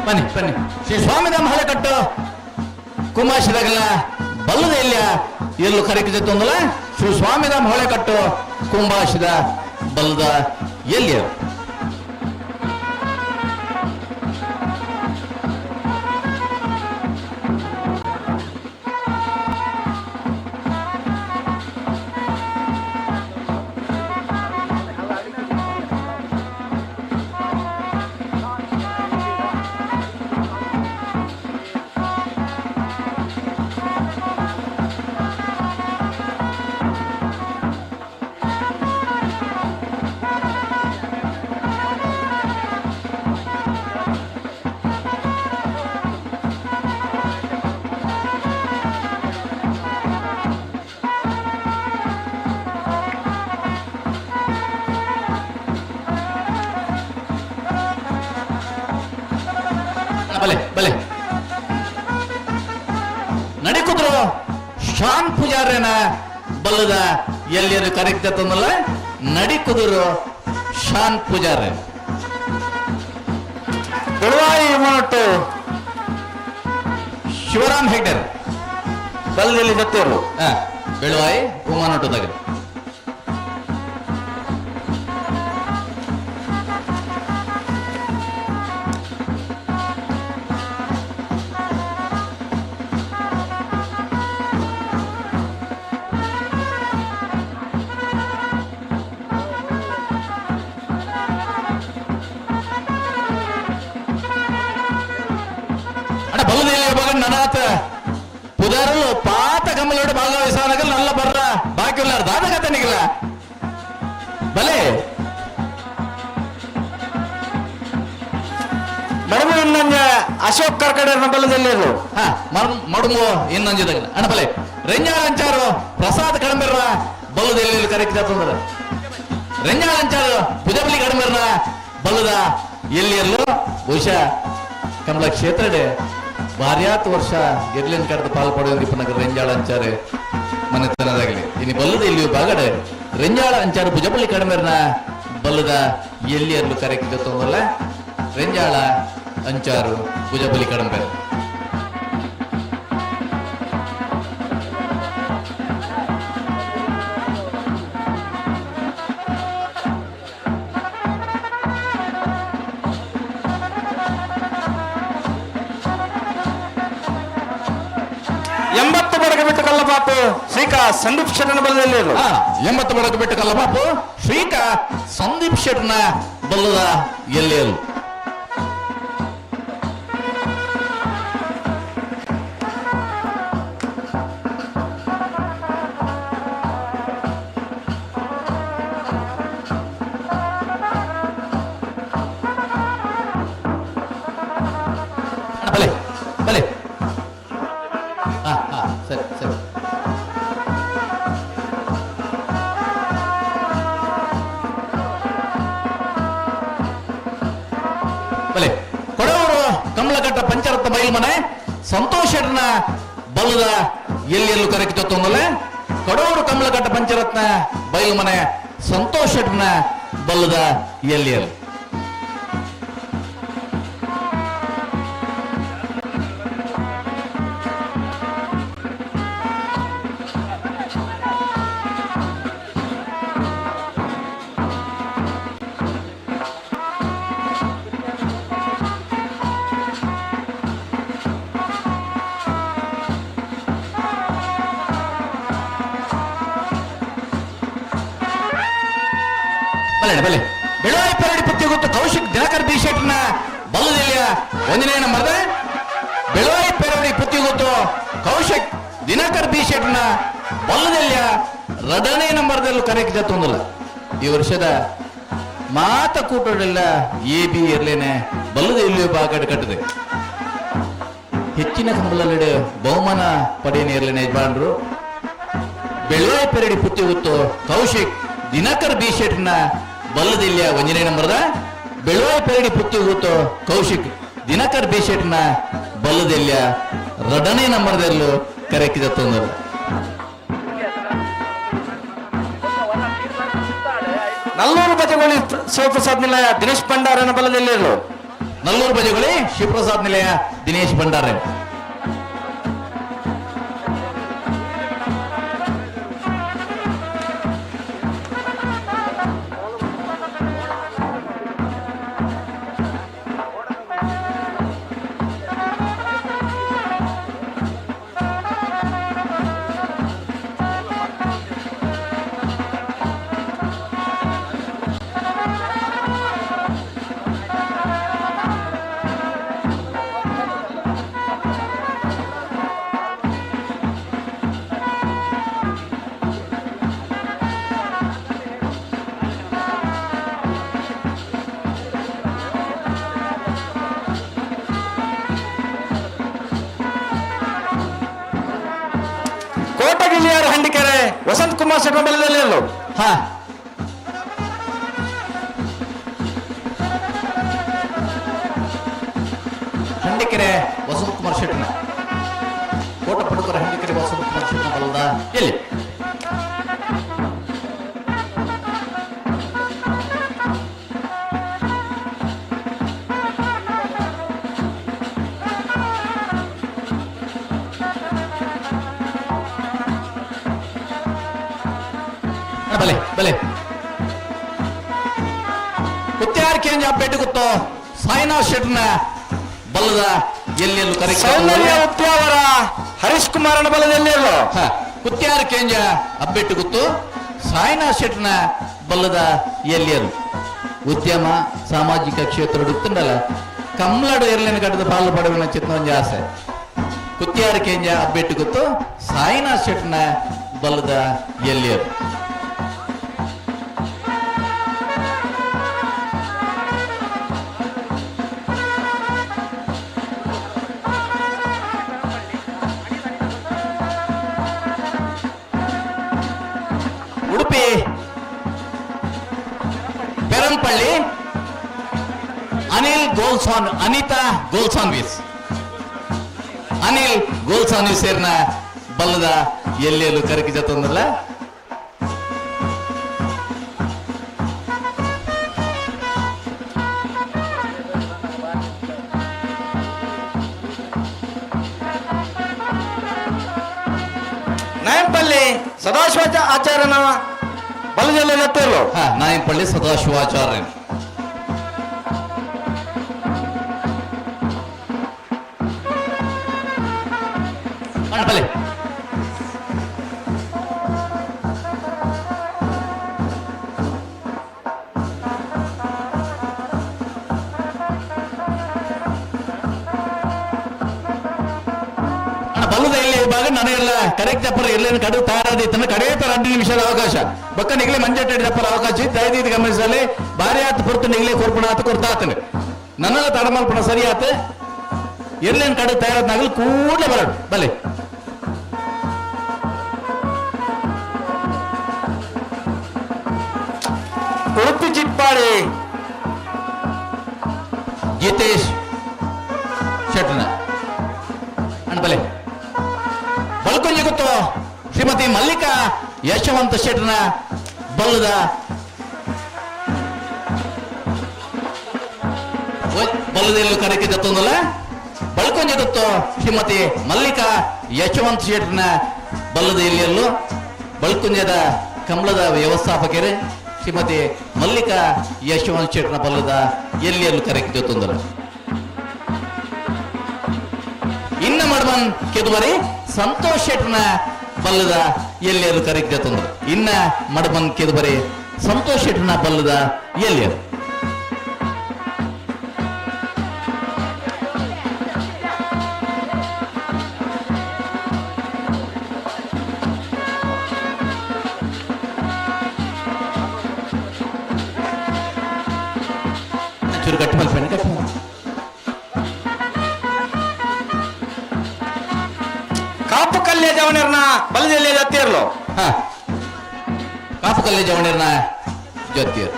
ಬನ್ನಿ ಬನ್ನಿ. ಶ್ರೀ ಸ್ವಾಮಿಧಾಮ ಹಳೆಕಟ್ಟು ಕುಮಾಶಿದಾಗಲ್ಲ ಬಲ್ಲದ ಎಲ್ಲಿಯ ಎಲ್ಲೂ ಕರೆಕ್ಟ್ ಜೊತೆ. ಶ್ರೀ ಸ್ವಾಮಿಧಾಮ ಹೊಳೆಕಟ್ಟು ಕುಂಬಾಶಿದ ಬಲ್ಲದ ಎಲ್ಲಿ. ಬಲೆ ಬಲೆ ನಡಿಕುದ್ರು ಶಾನ್ ಪೂಜಾರ್ಯನ ಬಲ್ಲದ ಎಲ್ಲಿಯರು ಕರೆಕ್ಟ್ ತಂದಲ್ಲ. ನಡಿಕುದುರು ಶಾನ್ ಪೂಜಾರ್ಯ. ಬೆಳವಾಯಿ ಮನಟ್ಟು ಶಿವರಾಮ್ ಹೆಗ್ಡೆರ್ ಬಲ್ಲದಲ್ಲಿ ಜೊತೆಯವರು. ಬೆಳುವಾಯಿ ಉಮಾನೋಟದಾಗ. ಅಣ್ಣ ಬಲ್ಲದಲ್ಲಿ ಬಗ ನನಾತ ಪುದಾರಲು ಪಾತ ಕಮ್ಮಲೋಡು ಭಾಗವಹಿಸಾನಗಲ್ ನಲ್ಲ ಬರ್ರ ಬಾಕಿ ಉಲ್ಲಾರ ದಾದ ಕಥನಿಗಿಲ್ಲ ಬಲೆ. ಮಡಮು ಇನ್ನೊಂದು ಅಶೋಕ್ ಕರ್ಕಡರ್ನ ಬಲ್ಲದಲ್ಲಿರು. ಹಾ, ಮಡುಮು ಇನ್ನೊಂಜಿದಾಗ ಅಣ್ಣ ಬಲೆ. ರೆಂಜಾಳ ಅಂಚಾರು ಪ್ರಸಾದ್ ಕಡಂಬೆರ್ರ ಬಲ್ಲದಲ್ಲಿ ಕರೆಕ್ಟ್ ತಂದ್ರ. ರೆಂಜಾಳ ಅಂಚಾರು ಪುಜಬಲಿ ಕಡಂಬೆರ್ನ ಬಲ್ಲದ ಎಲ್ಲಿ ಎಲ್ಲೋ ಬಹುಶಃ ಕಮಲ ಕ್ಷೇತ್ರಡೆ ಬಾರ್ಯಾತ್ ವರ್ಷ ಎರ್ಲಿನ ಕಡದ ಪಾಲ್ ಪಡೆಯುವ ಇಪ್ಪನಗರ ರೆಂಜಾಳ ಅಂಚಾರೆ ಮನೆತನದಾಗಲಿ. ಇನ್ನು ಬಲ್ಲದ ಇಲ್ಲಿ ಬಾಗಡೆ ರೆಂಜಾಳ ಅಂಚಾರು ಭುಜಬಲಿ ಕಡಮೆರ್ನ ಬಲ್ಲದ ಎಲ್ಲಿ ಅಲ್ಲೂ ಕರೆಕ್ಟ್ ತೊಂದಲ್ಲ. ರೆಂಜಾಳ ಅಂಚಾರು ಭುಜಬಲಿ ಕಡಂಬೆರ್. 80 ಬಡಗ ಬಿಟ್ಟು ಕಲ್ಲಪಾಪು ಶ್ರೀಕಾ ಸಂದೀಪ್ ಶೆಟ್ಟನ ಬಲ್ಲದಲ್ಲಿರು. 80 ಬಡಗ ಬಿಟ್ಟು ಕಲ್ಲಪಾಪು ಶ್ರೀಕಾ ಸಂದೀಪ್ ಶೆಟ್ಟನ ಬಲ್ಲದ ಎಲ್ಲೆಯಲು. ಬಲೆ ಬಲೆ. ಹಾ ಹಾ, ಸರಿ ಸರಿ. ಬಲೆ. ಕೊಡವರು ಕಮಲಘಟ್ಟ ಪಂಚರತ್ನ ಬೈಲ್ಮನೆ ಸಂತೋಷ್ ಶೆಟ್ಟನ ಬಲ್ಲದ ಎಲ್ಲಿ ಎಲ್ಲೂ ಕರೆಕ್ಟ್ ತೊಂದಲೆ. ಕೊಡವರು ಕಮಲಘಟ್ಟ ಪಂಚರತ್ನ ಬೈಲ್ಮನೆ ಸಂತೋಷ್ ಶೆಟ್ಟನ ಬಲ್ಲದ ಎಲ್ಲಿ ಎಲ್ಲೂ. ಬಲೆ ಬಲೆ. ಬೆಳವಾಯಿ ಪರಡಿ ಪತ್ತಿ ಗೊತ್ತು ಕೌಶಿಕ್ ದಿನಕರ್ ಬಿ ಶೆಟ್ಟನ ಬಲ್ಲದೆಲ್ಲಿಯ ಒಂದನೇ ನಂಬರ್ದ. ಬೆಳವಾಯಿ ಪೆರಡಿ ಪುತ್ತಿ ಗೊತ್ತು ಕೌಶಿಕ್ ದಿನಕರ್ ಬಿ ಶೆಟ್ಟನ ಬಲ್ಲದೆಲ್ಲಿಯ ಎರಡನೇ ನಂಬರ್ದಲ್ಲೂ ಕರೆಕ್ಟ್ ಜತ್ತೊಂದಿಲ್ಲ. ಈ ವರ್ಷದ ಮಾತ ಕೂಟಗಳೆಲ್ಲ ಎ ಬಿ ಇರ್ಲೇನೆ ಬಲ್ಲದ ಇಲ್ಲಿ ಬಾಗಡ್ ಕಟ್ಟದೆ ಹೆಚ್ಚಿನ ಕಂಬಲಲ್ಲಿ ಬಹುಮಾನ ಪಡೆಯನೆ ಇರ್ಲೇನೆ ಯಜಮಾನರು. ಬೆಳವಾಯಿ ಪೆರಡಿ ಪುತ್ತಿ ಗೊತ್ತು ಕೌಶಿಕ್ ದಿನಕರ್ ಬಿ ಶೆಟ್ಟನ ಬಲ್ಲದಿಲ್ಲ ಒಂದನೇ ನಂಬರ್ದ. ಬೆಳವಾಯಿ ಪೆರಡಿ ಪುತ್ತಿ ಗೊತ್ತು ಕೌಶಿಕ್ ದಿನಕರ್ ಬಿ ಶೆಟ್ಟನ ಬಲ್ಲದೆಲ್ಲ ಎರಡನೇ ನಂಬರ್ದಲ್ಲೂ ಕರೆಕ್ಕಿದ ತೊಂದರೆ. ನಲ್ಲೂರು ಬಜಗೋಳಿ ಶಿವಪ್ರಸಾದ್ ನಿಲಯ ದಿನೇಶ್ ಭಂಡಾರನ ಬಲದಲ್ಲಿರಲು. ನಲ್ಲೂರು ಬಜಗೋಳಿ ಶಿವಪ್ರಸಾದ್ ನಿಲಯ ದಿನೇಶ್ ಭಂಡಾರ. ಕೋಟಗಿಲಿಯಾರ ಹಂಡಿಕೆರೆ ವಸಂತ್ ಕುಮಾರ್ ಶೆಟ್ಟರ ಬಲದಲ್ಲಿರಲು. ಹಾ, ಹಂಡಿಕೆರೆ ವಸಂತ್ ಕುಮಾರ್ ಶೆಟ್ಟನ ಕೋಟ ಪಡುಕರ ಹಂಡಿಕೆರೆ ವಸಂತ್ ಕುಮಾರ್ ಶೆಟ್ಟನ ಬಲದ ಎಲ್ಲಿ. ಬಲೆ ಕುತ್ಯಾರ್ ಕೇಂಜ ಅಪ್ಪೆಟ್ಟು ಗುತ್ತೋ ಸಾಯಿನಾಥ್ ಶೆಟ್ನ ಬಲ್ಲದ ಎಲ್ಲೆಲ್ಲೂ ಕರೆ ಸೌಂದರ್ಯ ಉತ್ಯಾವರ ಹರೀಶ್ ಕುಮಾರನ ಬಲದ ಎಲ್ಲಿಯಲ್ಲೋ. ಕುತ್ಯಾರ್ ಕೇಂಜ ಅಬ್ಬೆಟ್ಟು ಗುತ್ತು ಸಾಯಿನಾಥ್ ಶೆಟ್ನ ಬಲ್ಲದ ಎಲ್ಲಿಯರು. ಉದ್ಯಮ ಸಾಮಾಜಿಕ ಕ್ಷೇತ್ರ ಉತ್ತಂಡಲ ಕಮ್ಲಡು ಎರ್ಲಿನ ಕಟ್ಟದ ಪಾಲು ಪಡವಿನ ಚಿತ್ತೊಂಜಿ ಆಸೆ. ಕುತ್ಯಾರ ಕೇಂಜ ಅಬ್ಬೆಟ್ಟು ಗುತ್ತು ಸಾಯಿನಾಥ್ ಶೆಟ್ನ ಬಲ್ಲದ ಎಲ್ಲಿಯರು. ಉಡುಪಿ ಪೆರಂಪಳ್ಳಿ ಅನಿಲ್ ಗೋಲ್ಸಾನ್ ಅನಿತಾ ಗೋಲ್ಸಾನ್ವಿಸ್ ಅನಿಲ್ ಗೋಲ್ಸಾನ್ವಿಸ್ ಸೇರ್ನ ಬಲ್ಲದ ಎಲ್ಲೆಲ್ಲೂ ಕರಕಿ ಜೊತಂದಲ್ಲ. ನಾಯಂಪಲ್ಲಿ ಸದಾಶಿವ ಆಚಾರ್ಯನ ಬಲದಲ್ಲಿ ಎತ್ತೇರು. ನಾಯಂಪಳ್ಳಿ ಸದಾಶಿವಾಚಾರ್ಯ. ಬಲೆ ಅಣ್ಣ ಬಲ್ಲದ ಇಲ್ಲಿ ಇವಾಗ ನನಗೆಲ್ಲ ಕರೆಕ್ಟ್ ಚಪ್ಪರ ಎಲ್ಲ ಕಡು ತಯಾರಾದಿತ್ತಂದ್ರೆ ಕಡೆ ತರ 2 ನಿಮಿಷದ ಅವಕಾಶ ಬಕ್ಕ ನಿಗಲೆ ಮಂಜಟ್ಟೆ ಚಪ್ಪರ ಅವಕಾಶ ದಯದೀತಿ ಗಮನಿಸಲಿ. ಭಾರಿ ಆತು ಪೊರ್ತು ನಿಗಲೆ ಕೊರ್ಪಣ ಆತು ಕೊರ್ತಾತನೆ ನನ್ನೆಲ್ಲ ತಡಮಲ್ಪಣ ಸರಿ ಆತ ಎಲ್ಲೇನು ಕಡೆ ತಯಾರಾದ್ನಾಗಲು ಕೂಡಲೇ ಬರೋಣ ಬಲೆ. ಉಡುಪಿ ಚಿಟ್ಪಾಡಿ ಜಿತೇಶ್ ಶೆಟ್ಟನ ಅಣ್ಣ ಬಲೆ. ಬಲ್ಕೊಂಜಿ ಗೊತ್ತು ಶ್ರೀಮತಿ ಮಲ್ಲಿಕಾ ಯಶವಂತ ಶೆಟ್ಟನ ಬಲ್ಲದ ಬಲ್ಲದೆಲ್ಲೂ ಕರೆಕ್ಕೆ ಜತ್ತೊಂದಲ್ಲ. ಬಳ್ಕೊಂಜಿ ಗೊತ್ತು ಶ್ರೀಮತಿ ಮಲ್ಲಿಕಾ ಯಶವಂತ ಶೆಟ್ಟನ ಬಲ್ಲದ ಎಲ್ಲೆಲ್ಲೂ ಬಳ್ಕುಂಜದ ಕಮಲದ ವ್ಯವಸ್ಥಾಪಕರೇ ಶ್ರೀಮತಿ ಮಲ್ಲಿಕಾ ಯಶವಂತ ಶೆಟ್ಟನ ಬಲ್ಲದ ಎಲ್ಲೆಲ್ಲೂ ಕರೆಕ್ಕೆ ಜೊತ್ತೊಂದಲ್ಲ. ಇನ್ನ ಮಡ್ಮನ್ ಕೆದುವರಿ ಸಂತೋಷ್ ಶೆಟ್ಟನ ಬಲ್ಲದ ಎಲ್ಲೆಲ್ಲೂ ಕರೆಕ್ಕೆ ಜೊತ್ತೊಂದರು. ಇನ್ನ ಮಡ್ಮನ್ ಕೆದುವರಿ ಸಂತೋಷ್ ಶೆಟ್ಟನ ಬಲ್ಲದ ಎಲ್ಲೆಲ್ಲೂ. ಚೂರು ಗಟ್ಟಿ ಮಲ್ಪೆಣ್ಣೆ ಗಟ್ಟಿ ಮಲ್ಪ. ಕಾಪು ಕಲ್ಯ ಜವನರ್ನ ಬಲದಲ್ಲಿ ಎತ್ತೇರ್ಲು. ಕಾಪು ಕಲ್ಯ ಜವಣರ್ನ ಜೊತೆಯರು.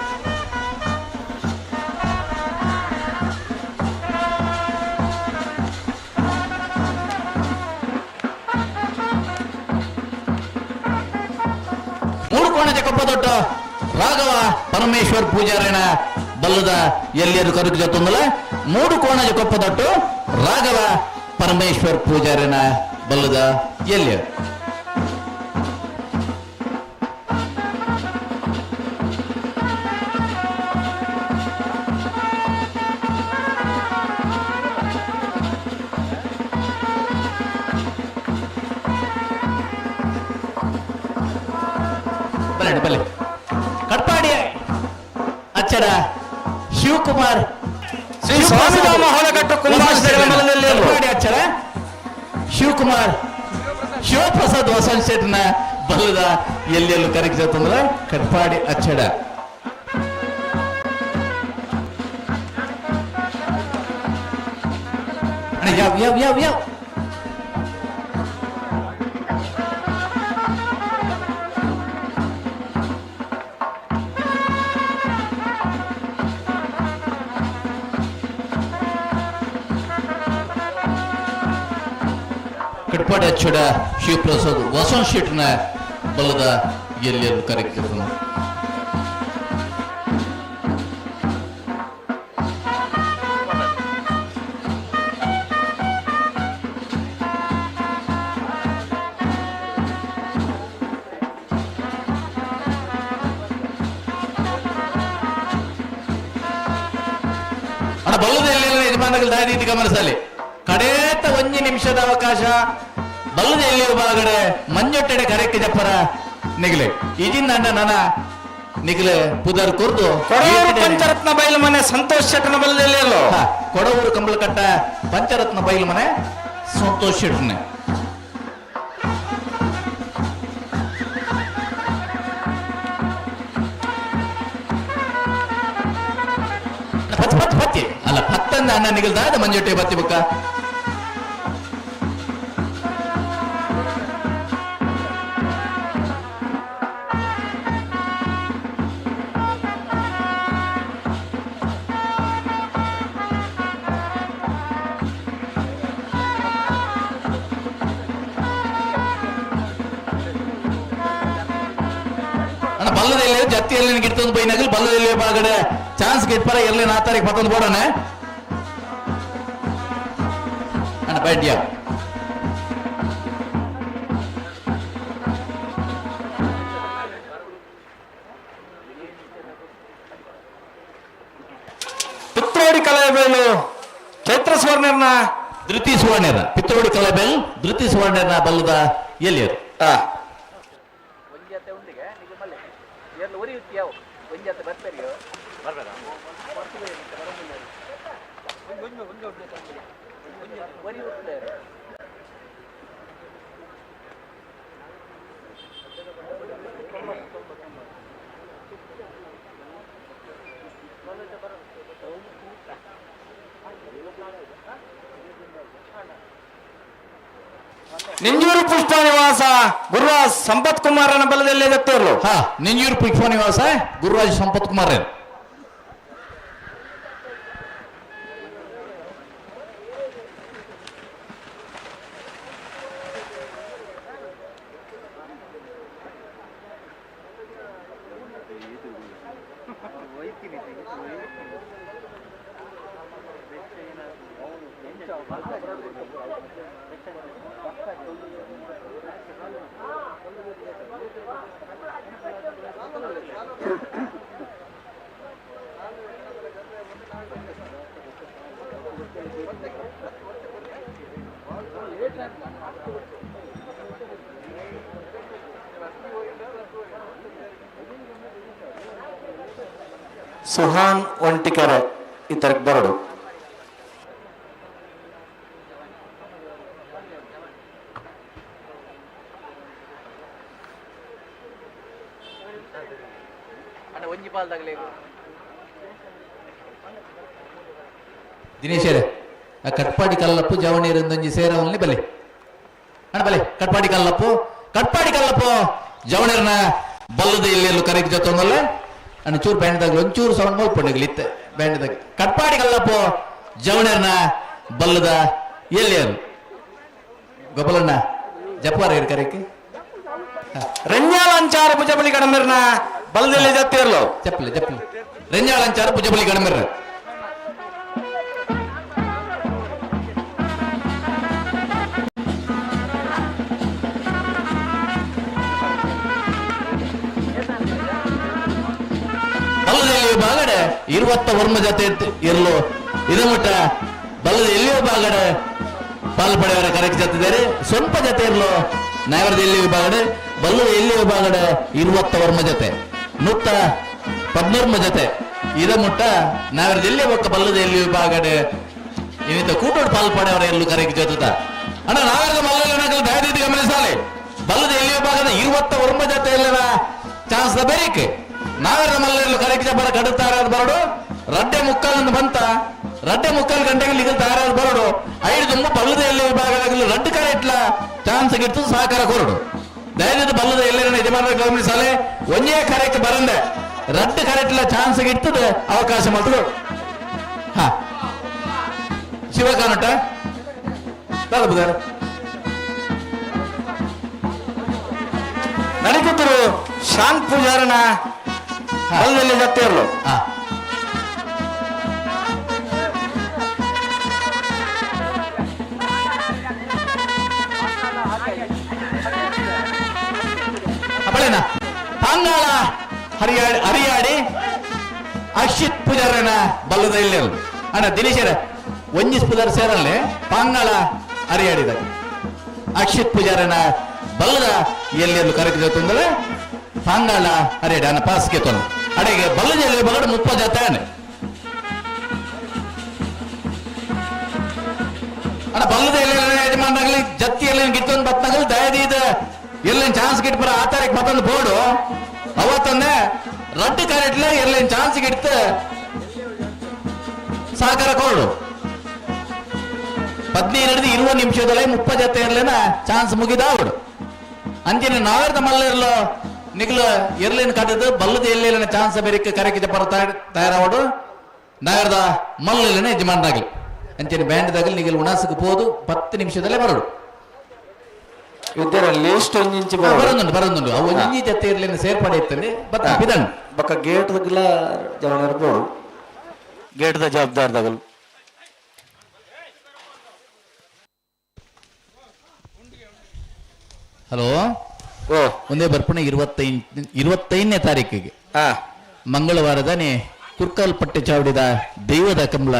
ಮೂರು ಕೋಣ ಜಕಪ್ಪ ದೊಡ್ಡ ರಾಘವ ಪರಮೇಶ್ವರ್ ಪೂಜಾರಿನ ಬಲ್ಲದ ಎಲ್ಲೆರು ಕರುಕು ಜೊತ್ತೊಂದಲ. ಮೂರು ಕೋಣ ಜಕೊಪ್ಪ ದೊಟ್ಟು ರಾಘವ ಪರಮೇಶ್ವರ್ ಪೂಜಾರಿನ ಬಲ್ಲದ ಎಲ್ಲೆರು. ಬಲೆ ಬಲೆ ಕಟ್ಪಾಡಿ ಅಚ್ಚರ ಶಿವಕುಮಾರ್ ಶ್ರೀ ಸ್ವಾಮಿಧಾಮ ಹೋಳಕಟ್ಟು ಕುಂಭಾಶ್ರಯಗಳ ಬಲದಲ್ಲಿ ಇರು. ಕಟ್ಪಾಡಿ ಅಚ್ಚರ ಶಿವಕುಮಾರ್ ಶಿವಪ್ರಸಾದ್ ವಸಂತ್ ಶೆಟ್ನ ಬಲ್ಲದ ಎಲ್ಲೆಲ್ಲೂ ಕರಗಿಸತ್ತಂದ್ರ ಕಟ್ಪಾಡಿ ಅಚ್ಚಡ. ಅಣ್ಣ, ಯಾವ ಯಾವ ಯಾವ ಯಾವ ಕಟ್ಪಾಡಿ ಅಚ್ಚಡ ಶಿವಪ್ರಸಾದ್ ವಸಂತ್ ಶೆಟ್ನ ಬಲ್ಲದ ಎಲ್ಲೆಲ್ಲೂ ಕರಗಿಸತ್ತಂದ್ರ. ಮಲ್ಲನಗಲ್ ದಾಯದೀತಿ ಗಮನಿಸಲಿ. ಕಡೇತ ಒಂಜಿ ನಿಮಿಷದ ಅವಕಾಶ ಬಲ್ಲದ ಎಲ್ಲಿ ಬಾಗಡೆ ಮಂಜೊಟ್ಟೆಡೆ ಕರೆಕ್ಕೆ ಜಪ್ಪರ ನಿಗಲೆ ಇಜಿಂದ ಅಣ್ಣ ನನ ನಿಗಲೆ ಪುದರ್ ಕೊರ್ದು ಕೊಡವೂರು ಪಂಚರತ್ನ ಬೈಲು ಮನೆ ಸಂತೋಷ್ ಶೆಟ್ಟನ ಬಲದಲ್ಲಿ ಅಲ್ಲೋ. ಕೊಡವೂರು ಕಂಬಳಕಟ್ಟ ಪಂಚರತ್ನ ಬೈಲು ಮನೆ ಸಂತೋಷ್ ಶೆಟ್ಟನೆ. ಪತ್ ಪತ್ ಪತ್ತಿ ಅಲ್ಲ ಪತ್ತಂದ ಅಣ್ಣ ನಿಗಲ್ದಾದ ಮಂಜೊಟ್ಟೆ ಬತ್ತಿ ಬುಕ್ಕ. ಅಣ್ಣ ಬಲ್ಲದಲ್ಲಿ ಜತ್ತಿಯಲ್ಲಿ ಗಿಡ್ತೊಂದು ಬೈನಾಗಲ್ ಬಲ್ಲದಲ್ಲಿ ಬಾಗಡೆ ಚಾನ್ಸ್ ಗಿಟ್ಪರ ಎಲ್ಲಿ ನಾ ತಾರೀಕು ಪತ್ತೊಂದು ಬೋಡೋಣ ಅಣ್ಣ ಬೈಡ್ಯಾ. ಪಿತ್ರೋಡಿ ಕಲೆಬೇಲು ಚೈತ್ರ ಸುವರ್ಣರ್ನ ಧೃತಿ ಸುವರ್ಣರ ಪಿತ್ರೋಡಿ ಕಲೆಬೇಲ್ ಧೃತಿ ಸುವರ್ಣರ್ನ ಬಲ್ಲದ ಎಲ್ಲಿಯರು. ನಿಂಜೂರು ಪುಷ್ಪ ನಿವಾಸ ಗುರುರಾಜ್ ಸಂಪತ್ ಕುಮಾರನ ಬಲದಲ್ಲಿ ಎತ್ತೇರ್ಲು. ಹಾ, ನಿಂಜೂರು ಪುಷ್ಪ ನಿವಾಸ ಗುರುರಾಜ್ ಸಂಪತ್ ಕುಮಾರ್. ಸುಹಾನ್ ಒಂಟಿಕೆರೆ ಇತರಕ್ಕೆ ಬರಡು. ದಿನೇಶರೇ, ಆ ಕಟ್ಪಾಡಿ ಕಲ್ಲಪ್ಪು ಜವಣೀರಿಂದೊಂಜಿ ಸೇರವಲ್ಲಿ ಬಲೆ ಅಣ್ಣ ಬಲೆ ಕಟ್ಪಾಡಿ ಕಲ್ಲಪ್ಪು ಕಟ್ಪಾಡಿ ಕಲ್ಲಪ್ಪು ಜವಣೀರ್ನ ಬಲ್ಲದ ಇಲ್ಲಿ ಕರೆಗೆ ಜೊತೆ ಅಣ್ಣ ಚೂರು ಬ್ಯಾಂಡ್ದಾಗ ಒಂಚೂರು ಸೌಂಡ್ ಮಲ್ಪಂಡಿಗ್ಲಿ ಇತ್ತೆ ಬ್ಯಾಂಡ್ದಾಗ ಕಟ್ಪಾಡಿ ಕಲ್ಲಪ್ಪು ಜವಣೀರ್ನ ಬಲ್ಲದ ಎಲ್ಲಿಯರು ಗೊಬ್ಬಲಣ್ಣ ಜಪ್ಪಾರ ಇರ್ ಕರೆಕ್ಕೆ. ರೆಂಜಾಲ ಅಂಚಾರ ಭುಜಬಲಿ ಗಡಮಿರ್ನ ಬಲದಲ್ಲಿ ಜತ್ತಿರ್ಲು. ಚಪ್ಪಲಿ ಚಪ್ಪಲಿ ರೆಂಜಾಳ ಅಂಚಾರ ಭುಜಬಲಿ ಗಡಮಿರ್ನ. ಬಲ್ಲದ ಬಾಗಡೆ ಇರುವತ್ತ ವರ್ಮ ಜೊತೆ ಇರಲು ಇದಮುಟ್ಟ ಬಲ್ಲದ ಎಲ್ಲಿಯೋ ಬಾಗಡೆ ಪಾಲ್ ಪಡೆಯವರ ಕರೆಕ್ಟ್ ಜೊತಿದ್ದಾರೆ ಸ್ವಲ್ಪ ಜೊತೆ ಇರಲು ನಾಯವರದ ಎಲ್ಲಿ ವಿಭಾಗಡೆ ಬಲ್ಲದ ಎಲ್ಲಿ ವಿಭಾಗಡೆ ಇರುವತ್ತ ವರ್ಮ ಜೊತೆ ನೂತ್ತ ಪದ್ನೂರ್ಮ ಜೊತೆ ಇದಮುಟ್ಟ ನಾವರದ ಎಲ್ಲಿ ಒಕ್ಕ ಬಲ್ಲದ ಎಲ್ಲಿ ವಿಭಾಗಡೆ ಇನ್ನಿತ ಕೂಟೋಡ್ ಪಾಲ್ ಪಡೆಯವರ ಎಲ್ಲೂ ಕರೆಕ್ಟ್ ಜೊತೆ ಅಣ್ಣ ನಾವರದ ಮಲ್ಲ ದಯದೀತಿ ಗಮನಿಸಾಲೆ ಬಲ್ಲದ ಎಲ್ಲಿ ವಿಭಾಗದ ಇರುವತ್ತ ವರ್ಮ ಜೊತೆ ಎಲ್ಲರ ಚಾನ್ಸ್ ಬೇರಿಕೆ ನಾವೆಲ್ಲ ಮಲ್ಲೆಲ್ಲ ಕರೆಕ್ಟ್ ಬರ ಕಡುತ್ತಾರೆ ಬರಡು ರಡ್ಡೆ ಮುಕ್ಕಾಲನ್ನು ಬಂತ ರಡ್ಡೆ ಮುಕ್ಕಾಲು ಗಂಟೆಗೆ ಈಗ ತಯಾರಾದ ಬರಡು ಐದು ತುಂಬ ಬಲ್ಲದ ಎಲ್ಲಿ ವಿಭಾಗದಲ್ಲಿ ರಡ್ಡು ಕರೆ ಇಟ್ಲ ಚಾನ್ಸ್ ಗಿಟ್ಟು ಸಹಕಾರ ಕೊರಡು ದಯವಿಟ್ಟು ಬಲ್ಲದ ಎಲ್ಲರನ್ನ ಯಜಮಾನರ ಗಮನಿಸಲೆ ಒಂದೇ ಕರೆಕ್ಟ್ ಬರಂದೆ ರಡ್ಡು ಕರೆಟ್ಲ ಚಾನ್ಸ್ ಗಿಟ್ಟದ ಅವಕಾಶ ಮಾತ್ರ. ಹಾ ಶಿವಕಾನಟ ತಲುಪುದಾರೆ ನಡಿಕುತ್ತರು ಶಾಂತ್ ಪೂಜಾರನ ಬಲದಲ್ಲಿ ಜತ್ತಿರ್ಲು. ಅಪ್ಪಳೇನ ಪಾಂಗಾಳ ಹರಿಯಾಡಿ ಹರಿಯಾಡಿ ಅಕ್ಷಿತ್ ಪೂಜಾರನ ಬಲ್ಲದ ಇಲ್ಲಿ ಅಣ್ಣ ದಿನೇಶರ ಒಂಜಿ ಪುದರ್ ಸೇರಲ್ಲೇ ಪಾಂಗಾಳ ಅರಿಯಾಡಿದ ಅಕ್ಷಿತ್ ಪೂಜಾರನ ಬಲ್ಲದ ಎಲ್ಲೆಲ್ಲೂ ಕರಕ ಜೊತೆ ಪಾಂಗಾಳ ಅರಿಯಾಡಿ ಅನ್ನ ಪಾಸ್ಗೆ ತೊಂದು ಅಡೆಗೆ ಬಲ್ಲದ ಎಲ್ಲಿ ಬಗಡು 30 ಜೊತೆ ಅಣ್ಣ ಬಲ್ಲದ ಎಲ್ಲಿ ಯಜಮಾನರಾಗಲಿ ಜತ್ತಿಯಲ್ಲಿ ಗಿತ್ತೊಂದು ಬತ್ತನಾಗಲಿ ದಯದೀದ ಎಲ್ಲಿ ಚಾನ್ಸ್ ಗಿಟ್ ಬರ ಆ ತಾರೀಕು ಮತ್ತೊಂದು ಬೋರ್ಡು ಅವತ್ತಂದೆ ರಡ್ಡು ಕರೆಟ್ಲೆ ಎಲ್ಲಿ ಚಾನ್ಸ್ ಗಿಡ್ತ ಸಹಕಾರ ಕೊರಡು 15 20 ನಿಮಿಷದಲ್ಲೇ 30 ಜೊತೆ ಇರ್ಲೇನ ಚಾನ್ಸ್ ಮುಗಿದಾವಡು ಅಂಚಿನ ನಾವೇರ್ದ ಮಲ್ಲಿರ್ಲೋ ನಿಗ್ಲು ಎರ್ಲಿನ ಕಟ್ಟದು ಬಲ್ಲದ ಎಲ್ಲಿ ಚಾನ್ಸ್ ಬೇರೆ ಕರೆಕಿದ ಬರ ತಯಾರಾವಡು ನಾವೇರ್ದ ಮಲ್ಲಿನ ಯಜಮಾನರಾಗಲಿ ಅಂಚಿನ ಬ್ಯಾಂಡ್ದಾಗಲಿ ನಿಗಲ್ ಉಣಾಸಕ್ಕೆ ಹೋದು 10 ನಿಮಿಷದಲ್ಲೇ ಬರೋಡು ವಿದ್ಯರ ಲಿಸ್ಟ್ ಒಂದಿಂಚಿ ಬರೋದುಂಟು ಬರೋದುಂಟು ಅವು ಒಂಜಿ ಜೊತೆ ಇರ್ಲಿನ ಸೇರ್ಪಡೆ ಇತ್ತಲ್ಲಿ ಬತ್ತ ಬಿದನ್ ಬಕ್ಕ ಗೇಟ್ ದಗ್ಲ ಜವನರ್ ಬೋಡು ಗೇಟ್ the ಜವಾಬ್ದಾರದಾಗಲ್. ಹಲೋ ಓ ಒಂದೇ ಬರ್ಪಣೆ 25ನೇ ತಾರೀಕಿಗೆ ಮಂಗಳವಾರದಾನೆ ಕುರ್ಕಲ್ಪಟ್ಟೆ ಚಾವಡಿದ ದೈವದ ಕಂಬಳ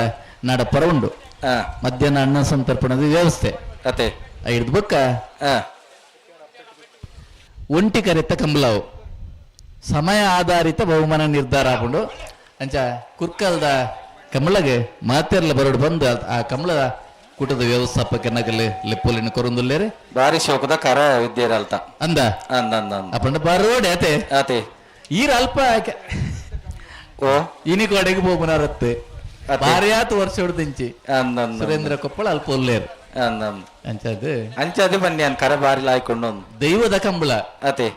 ನಾಡ ಪರ ಉಂಡು. ಮಧ್ಯಾಹ್ನ ಅನ್ನ ಸಂತರ್ಪಣದ ವ್ಯವಸ್ಥೆ ಅತೆ ಐದು ಬೊಕ್ಕ ಒಂಟಿ ಕರೆತ್ತ ಕಂಬಳವು ಸಮಯ ಆಧಾರಿತ ಬಹುಮಾನ ನಿರ್ಧಾರ ಹಾಕೊಂಡು ಅಂಚ ಕುರ್ಕಲ್ದ ಕಮಲಗೆ ಮಾತೆರ್ಲ ಬರೋಡು ಬಂದು ಆ ಕಮಲದ ಕೂಟದ ವ್ಯವಸ್ಥಾಪಕ ನಗಲು ಲೆಪ್ಪೋಲಿನ ಕೊರೊಂದುಲ್ಲೇರೆ ಬಾರಿ ಶೋಕದ ಕರ ವಿದ್ಯೆರ ಅಲ್ತ ಅಂದ ಅಂದ ಅಂದ ಅಂದ ಅಪ್ಪಂಡ ಬರೋಡೆ ಅತೆ ಅತೆ ಈರ ಅಲ್ಪ ಓ ಇನಿ ಕೊಡೆಗೆ ಬೋಬನಾರತ್ತೆ ಬಾರಿಯಾತು ವರ್ಷ ಹೊಡ್ದಿಂಚಿ ಅಂದ ಅಂದ ಸುರೇಂದ್ರ ಕೊಪ್ಪಳ ಅಲ್ಪ ಒಲ್ಲೇರು ಅಂದ ಅಂದ ಅಂಚದು ಅಂಚ ಅದೇ ಬನ್ನಿ ಅನ್ ಕರ ಬಾರಿ ಲಾಯ್ಕೊಂಡು ಒಂದು ದೈವದ ಕಂಬಳ ಅತೆ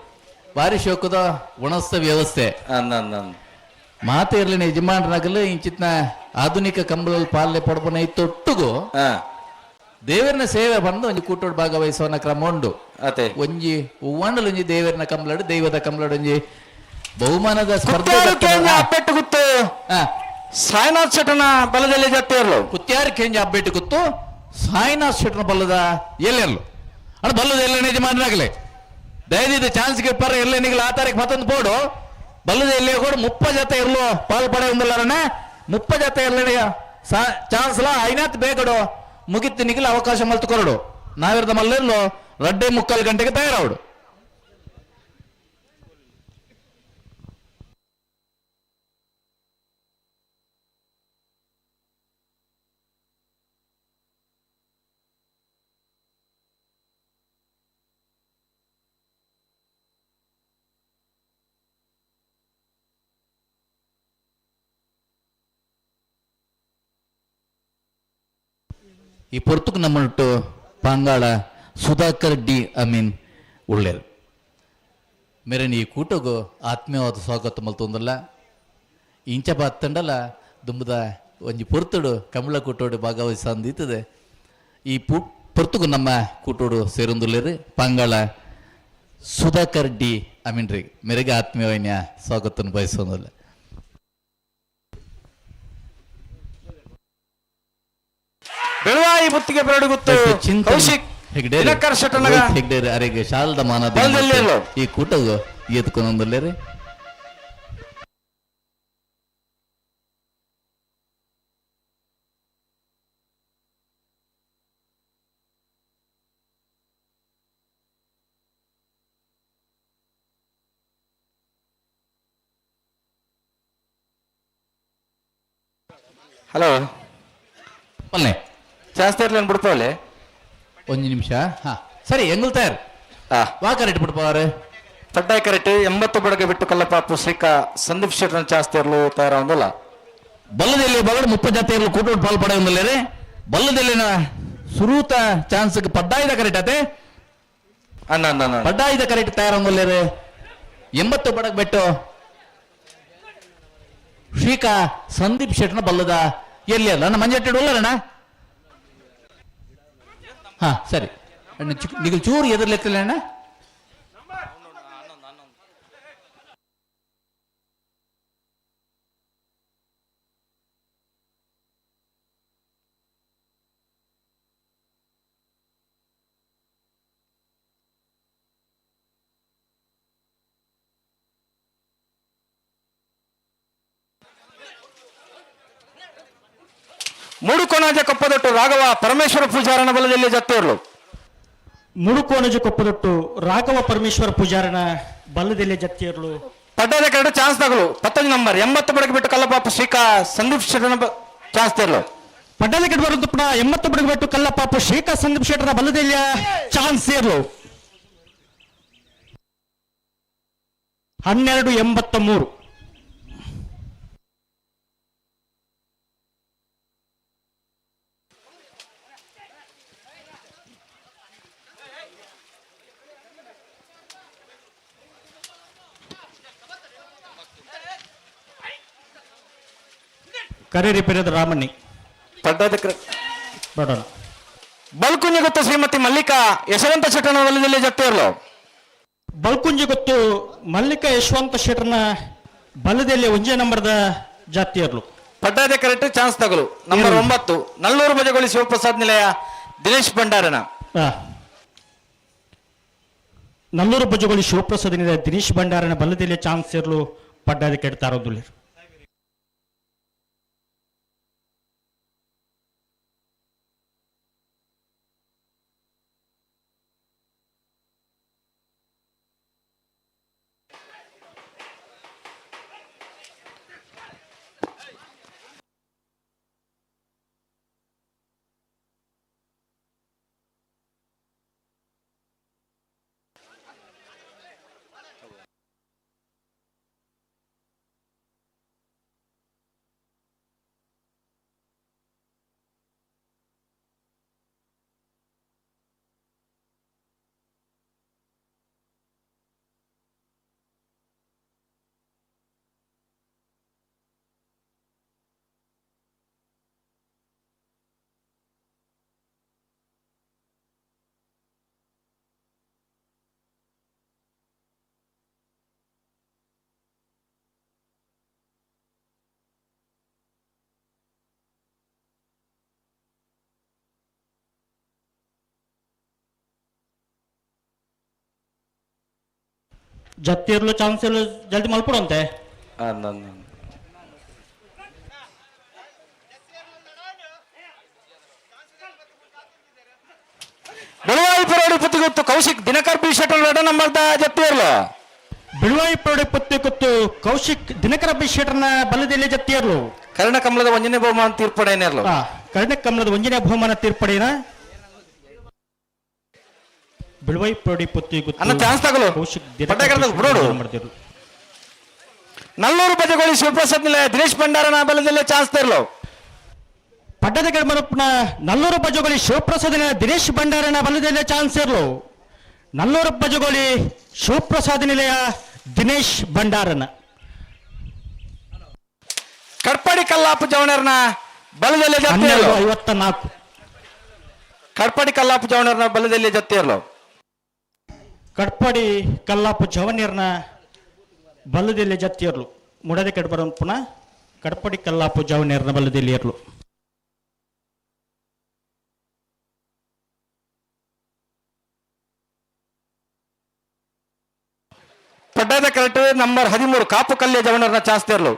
ಬಾರಿ ಶೋಕದ ಒಣಸ್ತ ವ್ಯವಸ್ಥೆ ಅಂದ ಅಂದ ಅಂದ ಮಾತೆ ಇರ್ಲಿನ ಯಜಮಾನರಾಗಲು ಇಂಚಿತ್ನ ಆಧುನಿಕ ಕಂಬಳಲ್ಲಿ ಪಾಲನೆ ಪಡ್ಪನ ಇತ್ತೊಟ್ಟುಗು ದೇವರನ ಸೇವೆ ಬಂದು ಒಂಜಿ ಕೂಟೋಡ್ ಭಾಗವಹಿಸುವನ ಕ್ರಮ ಉಂಡು. ಅತೆ ಒಂಜಿ ಹೂವಾಂಡಲ್ ಒಂಜಿ ದೇವರನ ಕಂಬಳಡು ದೈವದ ಕಂಬಳಡು ಒಂಜಿ ಬಹುಮಾನದ ಸ್ಪರ್ಧೆ ಅಪ್ಪೆಟ್ಟು ಗುತ್ತು ಸಾಯಿನಾಥ್ ಶೆಟ್ಟನ ಬಲದಲ್ಲಿ ಜೊತೆ ಕುತ್ಯಾರು ಕೆಂಜ ಅಬ್ಬೆಟ್ಟು ಗುತ್ತು ಸಾಯಿನಾಥ್ ಶೆಟ್ಟನ ಬಲ್ಲದ ಎಲ್ಲೆಲ್ಲು ಅಣ್ಣ ಬಲ್ಲದ ಎಲ್ಲ ಯಜಮಾನರಾಗಲಿ ದಯದಿದ್ದು ಚಾನ್ಸ್ ಪರ ಎಲ್ಲ ನಿಗಲ ಆ ತಾರೀಕು ಮತ್ತೊಂದು ಬೋರ್ಡು ಬಲ್ಲದ ಎಲ್ಲಿ ಕೂಡ 30 ಜೊತೆ ಇರ್ಲು ಪಾಲ್ ಪಡೆ ಉಂದಲ್ಲಾರಣ 30 ಜೊತೆ ಇರ್ಲಿನ ಚಾನ್ಸ್ ಲಾ ಐನಾತ್ ಬೇಗಡು ಮುಗಿತ್ತು ನಿಗಲ ಅವಕಾಶ ಮಲ್ತು ಕೊರಡು ನಾವಿರದ ಮಲ್ಲಿರ್ಲು ರಡ್ಡೆ 3.25 ಗಂಟೆಗೆ ತಯಾರಾವಡು. ಈ ಪೊರ್ತುಕು ನಮ್ಮಟ್ಟು ಪಾಂಗಾಳ ಸುಧಾಕರ್ ಡಿ ಅಮೀನ್ ಉಳ್ಳೇರು ಮೇರೆ ಈ ಕೂಟಗು ಆತ್ಮೀಯವಾದ ಸ್ವಾಗತ ಮಲ್ತೊಂದಲ್ಲ ಇಂಚ ಬಾತ್ತಂಡಲ ದುಂಬದ ಒಂಜಿ ಪೊರ್ತುಡು ಕಮಲ ಕೂಟೋಡು ಭಾಗವಹಿಸಂದಿತ್ತದೆ ಈ ಪೊರ್ತುಗು ನಮ್ಮ ಕೂಟೋಡು ಸೇರೊಂದುಲ್ಲೇರು ಪಾಂಗಾಳ ಸುಧಾಕರ್ ಡಿ ಅಮೀನ್ ರೀ ಮೇರೆಗೆ ಆತ್ಮೀಯವಾದ ಸ್ವಾಗತವನ್ನು ಬಯಸೋದಲ್ಲ. ಬೆಳವಾಯಿ ಬುತ್ತಿಗೆ ಬರಡುಗುತ್ತು ಕೌಶಿಕ್ ಹೆಗ್ಡೆ ದಿನಕರ್ ಶೆಟ್ಟನಗ ಹೆಗ್ಡೆ ಅರೆಗೆ ಶಾಲದ ಮಾನ ಬಲದಲ್ಲಿ ಈ ಕೂಟಗು ಎತ್ಕೊಂಡೊಂದುಲ್ಲೇರಿ. ಹಲೋ ಪಲ್ಲೆ ಜಾಸ್ತಿ ಇರ್ಲೇನು ಬಿಡ್ತಾವಲೆ ಒಂದು ನಿಮಿಷ. ಹಾ ಸರಿ ಎಂಗುಲ್ ತಯಾರು ವಾ ಕರೆಕ್ಟ್ ಬಿಡ್ಪವ್ರೆ ತಡ್ಡಾಯ ಕರೆಕ್ಟ್ 80 ಬಡಗೆ ಬಿಟ್ಟು ಕಲ್ಲಪಾಪು ಶ್ರೀಕಾ ಸಂದೀಪ್ ಶೆಟ್ಟನ ಜಾಸ್ತಿ ಇರಲು ತಯಾರ ಒಂದಲ್ಲ. ಬಲ್ಲದಲ್ಲಿ ಬಗಡು 30 ಜಾತಿ ಇರಲು ಕೂಟೋಟ್ ಪಾಲ್ ಪಡೆ ಒಂದಲ್ಲೇರೆ ಬಲ್ಲದಲ್ಲಿನ ಸುರೂತ ಚಾನ್ಸ್ ಪಡ್ಡಾಯ್ದ ಕರೆಕ್ಟ್ ಅತೆ ಅಣ್ಣ ಅಣ್ಣ ಅಣ್ಣ ಪಡ್ಡಾಯ್ದ ಕರೆಕ್ಟ್ ತಯಾರ ಒಂದಲ್ಲೇರೆ 80 ಬಡಗ್ ಬೆಟ್ಟು ಶ್ರೀಕಾ ಸಂದೀಪ್ ಶೆಟ್ಟನ ಬಲ್ಲದ ಎಲ್ಲಿ ಅಲ್ಲ ನನ್ನ ಮಂಜಟ್ಟೆ ಉಳ್ಳರಣ್ಣ. ಹಾ ಸರಿ ಅಣ್ಣ ನಿಗಲ್ ಚೂರು ಎದುರ್ಲೆತ್ತಿಲ್ಲ ಅಣ್ಣ. ಮೂಡುಕೋಣಾಜೆ ಕೊಪ್ಪದೊಟ್ಟು ರಾಘವ ಪರಮೇಶ್ವರ ಪೂಜಾರನ ಬಲದಲ್ಲಿ ಜತ್ತಿರ್ಲು. ಮುಡುಕೋಣಜೆ ಕೊಪ್ಪದೊಟ್ಟು Raghava Parameshwara ಪೂಜಾರನ ಬಲ್ಲದಲ್ಲಿ ಜತ್ತಿರ್ಲು. ಪಡ್ಡದ curd chance ತಗಲು 19 number 80 ಬಡಗೆ ಬಿಟ್ಟು ಕಲ್ಲಪಾಪು ಶ್ರೀಕಾ ಸಂದೀಪ್ ಶೆಟ್ಟನ ಚಾನ್ಸ್ ತೇರ್ಲು. ಪಡ್ಡದ ಕಡೆ ಬರುವಂತ ಪುನಃ 80 ಬಡಗೆ ಬಿಟ್ಟು ಕಲ್ಲಪಾಪು ಶ್ರೀಕಾ ಸಂದೀಪ್ ಶೆಟ್ಟರ ಬಲ್ಲದೆಲ್ಲಿಯ ಚಾನ್ಸ್ ಸೇರ್ಲು. 12:83. ಕರೇರಿ ಪೆರೆದ ರಾಮಣ್ಣಿ ಪಡ್ಡದ ಬೇಡೋಣ. ಬಲ್ಕುಂಜಿ ಗೊತ್ತು ಶ್ರೀಮತಿ ಮಲ್ಲಿಕಾ ಯಶವಂತ ಶೆಟ್ಟನ ಬಲದಲ್ಲಿ ಜತ್ತಿರ್ಲು. ಬಲ್ಕುಂಜಿ ಗೊತ್ತು ಮಲ್ಲಿಕಾ ಯಶವಂತ ಶೆಟ್ಟರ್ನ ಬಲದಲ್ಲಿ ಒಂಜೇ ನಂಬರ್ದ ಜಾತಿಯರ್ಲು. ಪಡ್ಡಾದ ಕರೆಕ್ಟ್ ಚಾನ್ಸ್ ತಗಲು ನಂಬರ್ 9 ನಲ್ಲೂರು ಬಜಗೋಳಿ ಶಿವಪ್ರಸಾದ್ ನಿಲಯ ದಿನೇಶ್ ಭಂಡಾರನ. ನಲ್ಲೂರು ಬಜಗೋಳಿ ಶಿವಪ್ರಸಾದ್ ನಿಲಯ ದಿನೇಶ್ ಭಂಡಾರನ ಬಲದಲ್ಲಿ ಚಾನ್ಸ್ ಇರಲು ಪಡ್ಡಾದ ಕೆಡ್ತಾರೋದಿಲ್ಲ. ಜತ್ತಿರ್ಲು ಚಾನ್ಸ್ ಇಲ್ಲ ಜಲ್ದಿ ಮಲ್ಕೊಡಂತೆ. ಬೆಳವಾಯಿ ಪರೋಡಿ ಪುತ್ತಿಗೊತ್ತು ಕೌಶಿಕ್ ದಿನಕರ್ ಬಿ ಶೆಟ್ಟರ್ ಎರಡ ನಂಬರ್ದ ಜತ್ತಿರ್ಲು. Belvai parody ಪುತ್ತಿಗೊತ್ತು Kaushik Dinakara B ಶೆಟ್ಟರ್ನ ಬಲದಲ್ಲಿ ಜತ್ತಿರ್ಲು. ಕರ್ಣಕಮಲದ ಒಂಜನೇ ಬಹುಮಾನ ತೀರ್ಪಡೆಯೇನಿರ್ಲು. ಕರ್ಣಕಮಲದ ಒಂಜನೇ ಬಹುಮಾನ ತೀರ್ಪಡೆಯನ ಬಿಳುವೈ ಪರೋಡಿ ಪುತ್ತಿಗೊತ್ತು ಅನ್ನ ಚಾನ್ಸ್ ತಗಲು ಕೌಶಿಕ್ ಬಿಡೋಡು. ನಲ್ಲೂರು ಬಜಗೋಳಿ ಶಿವಪ್ರಸಾದ್ ನಿಲಯ ದಿನೇಶ್ ಭಂಡಾರನ ಬಲದಲ್ಲೇ ಚಾನ್ಸ್ ತರಲು. ಪಡ್ಡದ ಗಡಮರಪ್ಪನ ನಲ್ಲೂರು ಬಜಗೋಳಿ ಶಿವಪ್ರಸಾದ್ ನಿಲಯ ದಿನೇಶ್ ಭಂಡಾರನ ಬಲದಲ್ಲೇ ಚಾನ್ಸ್ ಇರಲು. ನಲ್ಲೂರು ಬಜಗೋಳಿ ಶಿವಪ್ರಸಾದ್ ನಿಲಯ ದಿನೇಶ್ ಭಂಡಾರನ. ಕಡ್ಪಾಡಿ ಕಲ್ಲಾಪು ಜವಣರ್ನ ಬಲದಲ್ಲೇ ಜತ್ತಿರ್ಲು. 54. ಕಡ್ಪಾಡಿ ಕಲ್ಲಾಪು ಜವಣರ್ನ ಬಲದಲ್ಲೇ ಜತ್ತಿರ್ಲು. ಕಟ್ಪಾಡಿ ಕಲ್ಲಾಪು ಜವನಿಯರ್ನ ಬಲ್ಲದಲ್ಲಿ ಜತ್ತಿಯರ್ಲು. ಮುಡದೆ ಕಡ್ಬರ ಪುನಃ ಕಟ್ಪಾಡಿ ಕಲ್ಲಾಪು ಜವನಿಯರ್ನ ಬಲ್ಲದಲ್ಲಿ ಇರ್ಲು. ಪಡ್ಡದ ಕರೆಕ್ಟ್ ನಂಬರ್ 13 ಕಾಪು ಕಲ್ಯ ಜವನರ್ನ ಚಾಸ್ತಿರ್ಲು.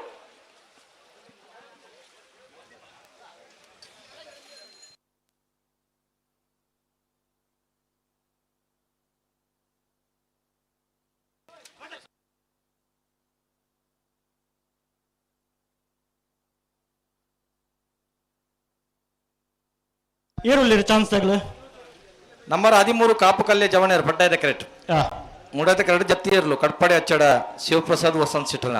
ಏರುಳ್ಳಿರ ಚಾನ್ಸ್ ತಗಲು. ನಂಬರ್ 13 ಕಾಪು ಕಲ್ಯ ಜವಣೇರ್ ಪಡ್ಡಾದ ಕರೆಕ್ಟ್ ಮೂಡದ ಕರೆಕ್ಟ್ ಜಪ್ತಿ ಇರ್ಲು. ಕಟ್ಪಾಡಿ ಅಚ್ಚಡ ಶಿವಪ್ರಸಾದ್ ವಸಂತ್ ಸಿಟ್ಟನ.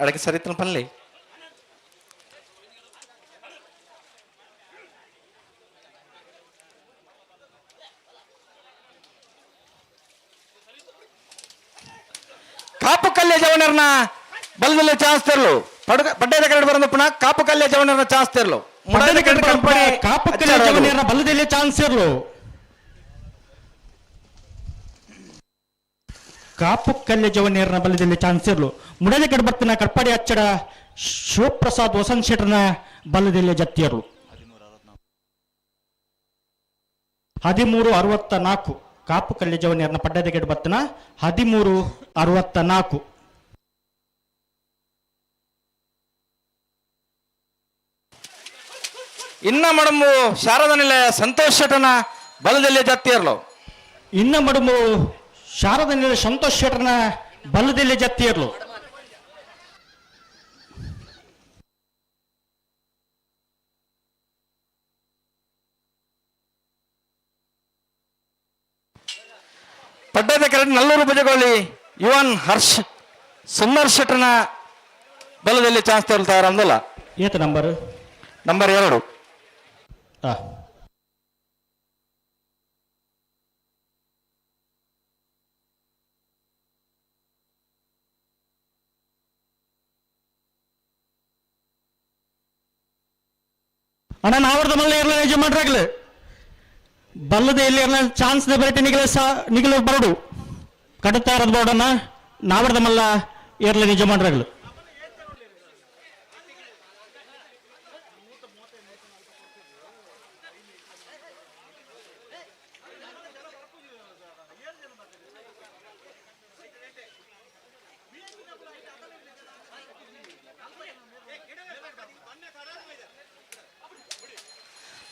ಅಡಕೆ ಸರಿತನ ಪನ್ಲಿ. ಕಾಪು ಕಲ್ಯ ಜವಣರ್ನ ಬಲದಲ್ಲಿ ಚಾನ್ಸ್ ತರಲು. ಪಡ್ಡದ ಕಡೆ ಬರಂದ ಪುನಃ ಕಾಪು ಕಲ್ಯ ಜವಣರ್ನ ಚಾನ್ಸ್ ತರಲು. ಕಾಪು ಕಲ್ಯ ಜವಣರ್ನ ಬಲದಲ್ಲಿ ಚಾನ್ಸ್ ಇರಲು. ಕಾಪು ಕಲ್ಯ ಜವನಿಯರ್ನ ಬಲದಲ್ಲಿ ಚಾನ್ಸ್ ಇರಲು. ಮುಡದ ಕಡೆ ಬರ್ತಿನ ಕಟ್ಪಾಡಿ ಅಚ್ಚಡ ಶಿವಪ್ರಸಾದ್ ವಸಂತ್ ಶೆಟ್ಟರ್ನ ಬಲದಲ್ಲಿ ಜತ್ತಿಯರ್ಲು. 13:64 ಕಾಪು ಕಲ್ಯ ಜವನಿಯರ್ನ ಪಡ್ಡದ ಗಡ್ ಬತ್ತನ 13:64. ಇನ್ನ ಮಡಂಬು ಶಾರದಾ ನಿಲಯ ಸಂತೋಷ್ ಶೆಟ್ಟನ ಬಲದಲ್ಲಿ ಜತ್ತಿಯರ್ಲು. ಇನ್ನ ಮಡಂಬು ಶಾರದಾ ನಿಲಯ ಸಂತೋಷ್ ಶೆಟ್ಟನ ಬಲದಲ್ಲಿ ಜತ್ತಿಯರ್ಲು. ಪಡ್ಡದ ಕರೆಕ್ಟ್ ನಲ್ಲೂರು ಬಜಗೋಳಿ ಯುವನ್ ಹರ್ಷ್ ಸುಂದರ್ ಶೆಟ್ಟನ ಬಲದಲ್ಲಿ ಚಾನ್ಸ್ ತಗೊಳ್ತಾರ ಅಂದಲ್ಲ. ಏತ ನಂಬರ್? ನಂಬರ್ 2. ಅಣ್ಣ ನಾವರ್ದ ಮಲ್ಲ ಇರಲ ಯಜಮಾನ್ರಾಗ್ಲಿ ಬಲ್ಲದ ಎಲ್ಲಿ ಇರಲ ಚಾನ್ಸ್ ಬರಟಿ ನಿಗಲ ನಿಗಲ ಬರಡು ಕಡುತ್ತಾ ಇರೋದು ಬೋರ್ಡನ್ನ ನಾವರ್ದ ಮಲ್ಲ ಇರಲ ಯಜಮಾನ್ರಾಗ್ಲಿ.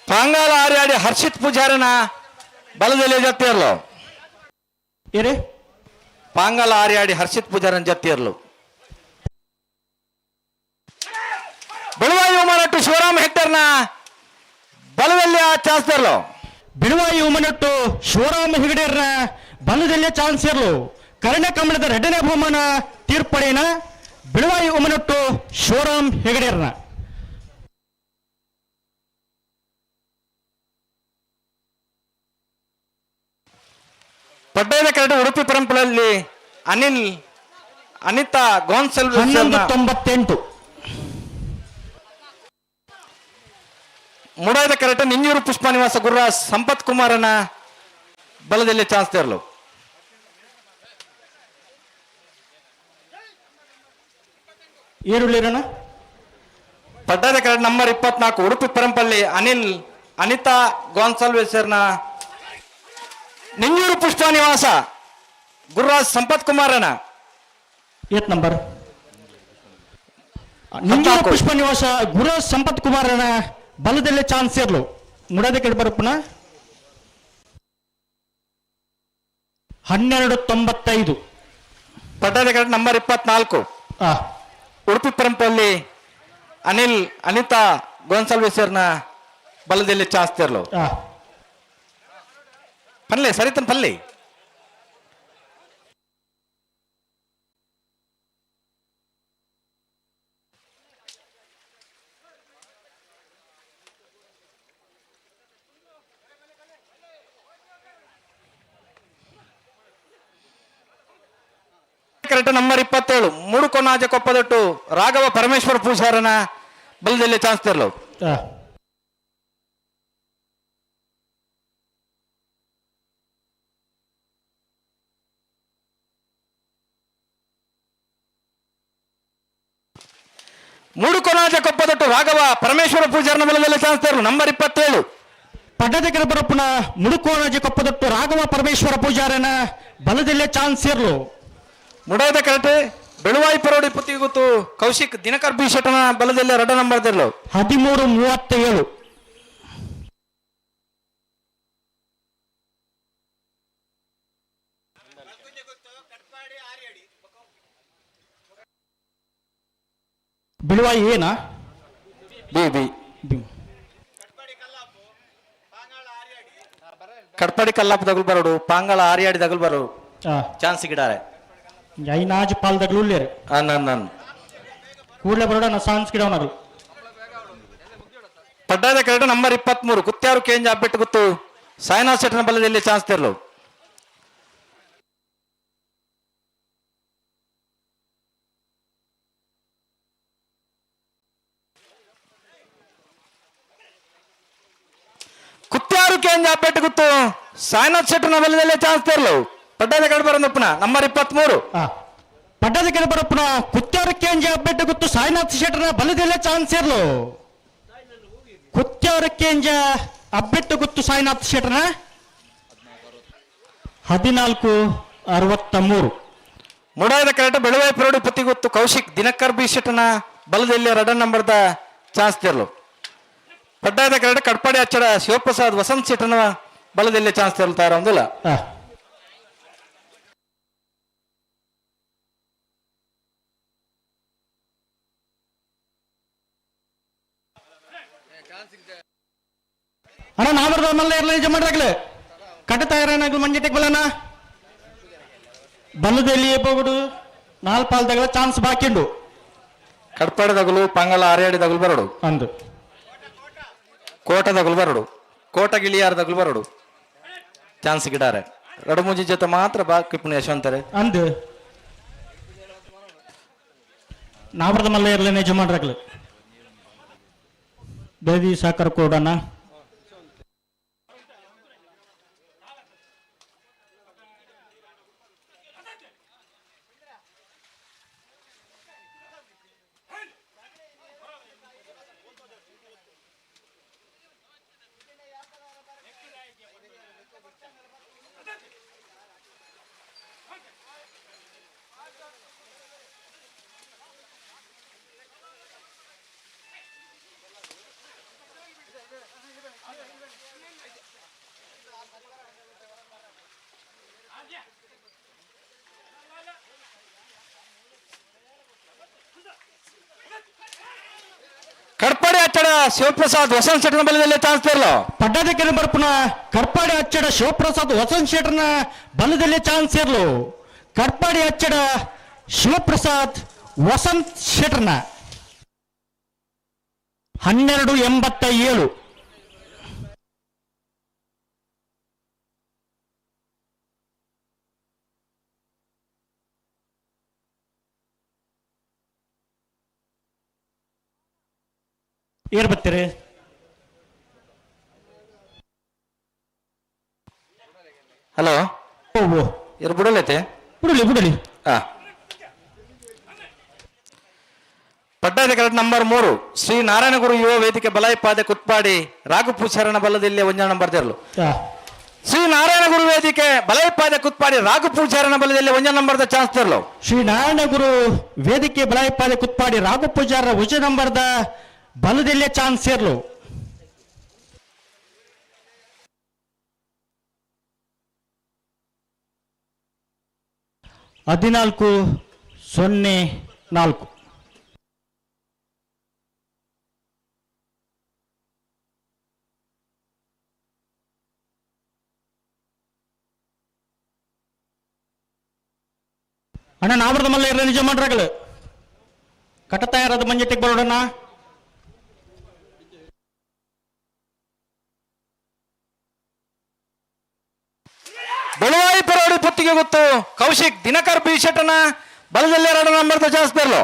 ಪಾಂಗಾಲ ಆರ್ಯಾಡಿ ಹರ್ಷಿತ್ ಪೂಜಾರನ ಬಲದಲ್ಲಿ ಜತ್ತಿರ್ಲು. ಏರೇ ಪಾಂಗಾಲ ಆರ್ಯಾಡಿ ಹರ್ಷಿತ್ ಪೂಜಾರನ ಜತ್ತಿರ್ಲು. ಬೆಳುವಾಯಿ ಉಮನಟ್ಟು ಶಿವರಾಮ ಹೆಕ್ಟರ್ನ ಬಲದಲ್ಲಿ ಚಾನ್ಸ್ ಇರ್ಲು. ಬೆಳುವಾಯಿ ಉಮನಟ್ಟು ಶಿವರಾಮ ಹೆಗಡೆಯರ್ನ ಬಲದಲ್ಲಿ ಚಾನ್ಸ್ ಇರ್ಲು. ಕರ್ಣ ಕಮಲದ ಎರಡನೇ ಬಹುಮಾನ ತೀರ್ಪಡೆಯನ ಬೆಳುವಾಯಿ ಉಮನಟ್ಟು ಶಿವರಾಮ್ ಹೆಗಡೆಯರ್ನ. ಪಡ್ಡೇದ ಕರಡು ಉಡುಪಿ ಪರಂಪರೆಯಲ್ಲಿ ಅನಿಲ್ ಅನಿತಾ ಗೋನ್ಸಲ್ವೇಸ್ 11.98. ಮುಡಾಯದ ಕರೆಕ್ಟ್ ನಿಂಜೂರು ಪುಷ್ಪ ನಿವಾಸ ಗುರ್ರ ಸಂಪತ್ ಕುಮಾರನ ಬಲದಲ್ಲಿ ಚಾನ್ಸ್ ತೇರಲು. ಏರುಳ್ಳಿರಣ ಪಡ್ಡದ ಕರೆಕ್ಟ್ ನಂಬರ್ 24 ಉಡುಪಿ ಪರಂಪಲ್ಲಿ ಅನಿಲ್ ಅನಿತಾ ಗೋನ್ಸಲ್ವೇಸರ್ನ ನಿಂಜೂರು ಪುಷ್ಪ ನಿವಾಸ ಗುರುರಾಜ್ ಸಂಪತ್ ಕುಮಾರನ. ಏತ್ ನಂಬರ್? ನಿಂಜೂರು ಪುಷ್ಪ ನಿವಾಸ ಗುರುರಾಜ್ ಸಂಪತ್ ಕುಮಾರನ ಬಲದಲ್ಲೇ ಚಾನ್ಸ್ ಇರ್ಲು. ಮುಡಾದ ಕಡೆ ಬರಪ್ಪನ 12.95. ಪಡ್ಡದ ಕಡೆ ನಂಬರ್ 24 ಉಡುಪಿ ಪರಂಪಲ್ಲಿ ಅನಿಲ್ ಅನಿತಾ ಗೋನ್ಸಲ್ವೇಸರ್ನ ಬಲದಲ್ಲಿ ಚಾನ್ಸ್ ತೇರ್ಲು. ಪಲ್ಲೆ ಸರಿತನ್ ಪಲ್ಲೆ. ಕರೆಕ್ಟ್ ನಂಬರ್ 27 ಮೂಡುಕೊನಾಜ ಕೊಪ್ಪದೊಟ್ಟು ರಾಘವ ಪರಮೇಶ್ವರ ಪೂಜಾರನ ಬಲದಲ್ಲಿ ಚಾನ್ಸ್ ತೇರ್ಲು. ಮೂಡುಕೊನಾಜ ಕೊಪ್ಪದೊಟ್ಟು ರಾಘವ ಪರಮೇಶ್ವರ ಪೂಜಾರನ ಬಲದಲ್ಲಿ ಚಾನ್ಸ್ ತೇರ್ಲು. ನಂಬರ್ 27 ಪಡ್ಡದ ಕೆಳಬರಪ್ಪನ ಮುಡುಕೋನಾಜಿ ಕೊಪ್ಪದೊಟ್ಟು ರಾಘವ ಪರಮೇಶ್ವರ ಪೂಜಾರನ ಬಲದಲ್ಲೇ ಚಾನ್ಸ್ ಸೇರ್ಲು. ಮುಡಾಯದ ಕರೆಕ್ಟ್ ಬೆಳುವಾಯಿ ಪರೋಡಿ ಪುತ್ತಿಗುತ್ತು ಕೌಶಿಕ್ ದಿನಕರ್ ಬಿ ಶೆಟ್ಟನ ಬಲದಲ್ಲಿ 2 ನಂಬರ್ ತೆರಲು. 13.37. ಬಿಳುವಾಯಿ ಏನಾ? B B Katpadi Kallappa ದಗಲ್ ಬರೋಡು ಪಾಂಗಳ ಆರ್ಯಾಡಿ ದಗಲ್ ಬರೋಡು ಚಾನ್ಸ್ ಗಿಡಾರೆ ಐನಾಜ್ ಪಾಲ್ದಗ್ಲು ಉಳ್ಳೇರು. ನನ್ ಕೂಡಲೇ ಬರೋಡ ನಾ ಸಾನ್ಸ್ ಗಿಡವನರು. ಪಡ್ಡಾದ ಕರೆಕ್ಟ್ ನಂಬರ್ 23 ಕುತ್ಯಾರು ಕೇಂಜ ಅಬ್ಬೆಟ್ಟು ಗುತ್ತು ಸಾಯಿನಾಥ್ ಶೆಟ್ಟನ ಬಲದಲ್ಲಿ ಚಾನ್ಸ್ ತೆರಲು. ಕುತ್ಯಾರು ಕೇಂಜ ಅಬ್ಬೆಟ್ಟು ಗುತ್ತು ಸಾಯಿನಾಥ್ ಶೆಟ್ಟನ ಬಲದಲ್ಲಿ ಚಾನ್ಸ್ ತೆರಲು. ಪಡ್ಡಾದ ಕಡೆ ಬರೋದಪ್ಪನ ನಂಬರ್ 23. ಪಡ್ಡದ ಕೆಳ ಬರಪ್ಪನ ಕುತ್ಯಾರು ಕೇಂಜ ಅಬ್ಬೆಟ್ಟು ಗುತ್ತು ಸಾಯಿನಾಥ್ ಶೆಟ್ಟನ ಬಲದಲ್ಲೇ ಚಾನ್ಸ್ ಇರ್ಲು. ಕುತ್ಯಾರು ಕೇಂಜ ಅಬ್ಬೆಟ್ಟು ಗುತ್ತು ಸಾಯಿನಾಥ್ ಶೆಟ್ಟನ 14.63. ಮುಡಾಯದ ಕರೆಕ್ಟ್ ಬೆಳವಾಯಿ ಪರೋಡಿ ಪತಿಗುತ್ತು ಕೌಶಿಕ್ ದಿನಕರ್ ಬಿ ಶೆಟ್ಟನ ಬಲದಲ್ಲಿ 2 ನಂಬರ್ದ ಚಾನ್ಸ್ ತೆರಲು. ಪಡ್ಡಾಯದ ಕರಡು ಕಡ್ಪಾಡಿ ಅಚ್ಚಡ ಶಿವಪ್ರಸಾದ್ ವಸಂತ್ ಶೆಟ್ಟನ ಬಲದಲ್ಲಿ ಚಾನ್ಸ್ ತೇಲ್ತಾರ ಒಂದಿಲ್ಲ. ಅಣ್ಣ ನಾವರ್ದ ಮಲ್ಲ ಇರಲಿ ನಿಜ ಮಾಡ್ರಾಗ್ಲೆ ಕಟ್ಟ ತಯಾರಾಗ್ಲು ಮಂಜೆಟ್ಟಿಗೆ ಬಲ್ಲಣ್ಣ ಬಲ್ಲದಲ್ಲಿ ಹೋಗ್ಬಿಡು ನಾಲ್ ಪಾಲ್ದಾಗಲ ಚಾನ್ಸ್ ಬಾಕಿಂಡು. ಕಡ್ಪಾಡಿ ದಗಲು ಪಂಗಲ ಆರ್ಯಾಡಿ ದಗಲು ಬರಡು ಅಂದು ಕೋಟ ದಗಲು ಬರಡು ಕೋಟ ಗಿಳಿಯಾರ ದಗಲು ಬರಡು ಚಾನ್ಸ್ ಗಿಡಾರೆ ರಡಮುಂಜಿ ಜೊತೆ ಮಾತ್ರ ಬಾಕಿ ಪುಣ್ಯ ಯಶವಂತಾರೆ. ಅಂದು ನಾವರ್ದ ಮಲ್ಲ ಇರಲಿ ನಿಜ ಮಾಡ್ರಾಗ್ಲೆ ಬೇದಿ ಸಾಕರ್ ಕೊಡೋಣ. ಕಡ್ಪಾಡಿ ಅಚ್ಚಡ ಶಿವಪ್ರಸಾದ್ ವಸಂತ್ ಶೆಟ್ಟನ ಬಲದಲ್ಲಿ ಚಾನ್ಸ್ ತೇರ್ಲು. ಪಡ್ಡದಕ್ಕೆ ಬರ್ಪುನ ಕರ್ಪಾಡಿ ಅಚ್ಚಡ ಶಿವಪ್ರಸಾದ್ ವಸಂತ್ ಶೆಟ್ಟರ್ನ ಬಲದಲ್ಲಿ ಚಾನ್ಸ್ ಇರ್ಲು. ಕರ್ಪಾಡಿ ಅಚ್ಚಡ ಶಿವಪ್ರಸಾದ್ ವಸಂತ್ ಶೆಟ್ಟರ್ನ 12.87. ಏರ್ ಬರ್ತೀರಿ? ಹಲೋ, ಇರ್ ಬಿಡಲೈತೆ? ಬಿಡಲಿ ಬಿಡಲಿ. ಹಾ, ಪಡ್ಡಾದ ಕರೆಕ್ಟ್ ನಂಬರ್ 3 ಶ್ರೀ ನಾರಾಯಣಗುರು ಯುವ ವೇದಿಕೆ ಬಲಾಯಿಪಾದೆ ಕುತ್ಪಾಡಿ ರಾಘು ಪೂಜಾರನ ಬಲದಲ್ಲಿ ಒಂಜ ನಂಬರ್ ತೆರಲು. ಶ್ರೀ ನಾರಾಯಣಗುರು ವೇದಿಕೆ ಬಲಾಯಿಪಾದೆ ಕುತ್ಪಾಡಿ ರಾಘು ಪೂಜಾರನ ಬಲದಲ್ಲಿ ಒಂಜ ನಂಬರ್ದ ಚಾನ್ಸ್ ತೆರಲು. ಶ್ರೀ ನಾರಾಯಣಗುರು ವೇದಿಕೆ ಬಲಾಯಿಪಾದೆ ಕುತ್ಪಾಡಿ ರಾಘು ಪೂಜಾರ ಉಜ ನಂಬರ್ದ ಬಲದಲ್ಲೇ ಚಾನ್ಸ್ ಸೇರ್ಲು. 14.04. ಅಣ್ಣ ನಾವರದ ಮಲ್ಲ ಇರಲಿ ನಿಜ ಮಾಡ್ರಾಗಲು ಕಟ್ಟ ತಯಾರಾದ ಮಂಜೆಟ್ಟಿಗೆ ಬರೋಣ. ಬೆಳುವಾಯಿ ಪರೋಡಿ ಪುತ್ತಿಗೆ ಗೊತ್ತು ಕೌಶಿಕ್ ದಿನಕರ್ ಬಿ ಶೆಟ್ಟನ ಬಲದಲ್ಲಿ 2 ನಂಬರ್ದ ಚಾನ್ಸ್ ತೇರ್ಲು.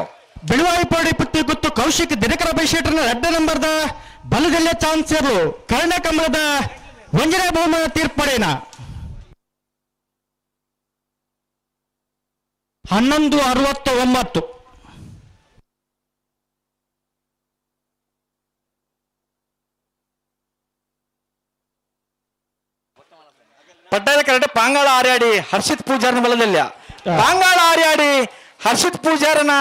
ಬೆಳುವಾಯಿ ಪರೋಡಿ ಪುತ್ತಿ ಗೊತ್ತು ಕೌಶಿಕ್ ದಿನಕರ ಬಿ ಶೆಟ್ಟನ 2 ನಂಬರ್ದ ಬಲದಲ್ಲೇ ಚಾನ್ಸ್ ಸೇರ್ಲು. ಕರ್ಣ ಕಮಲದ ಒಂಜನೇ ಬಹುಮಾನ ತೀರ್ಪಡೇನ 11.69. ಪಡ್ಡಾದ ಕರೆಕ್ಟ್ ಪಾಂಗಾಳ ಆರ್ಯಾಡಿ ಹರ್ಷಿತ್ ಪೂಜಾರನ ಬಲದಲ್ಲಿ ಪಾಂಗಾಳ ಆರ್ಯಾಡಿ ಹರ್ಷಿತ್ ಪೂಜಾರನ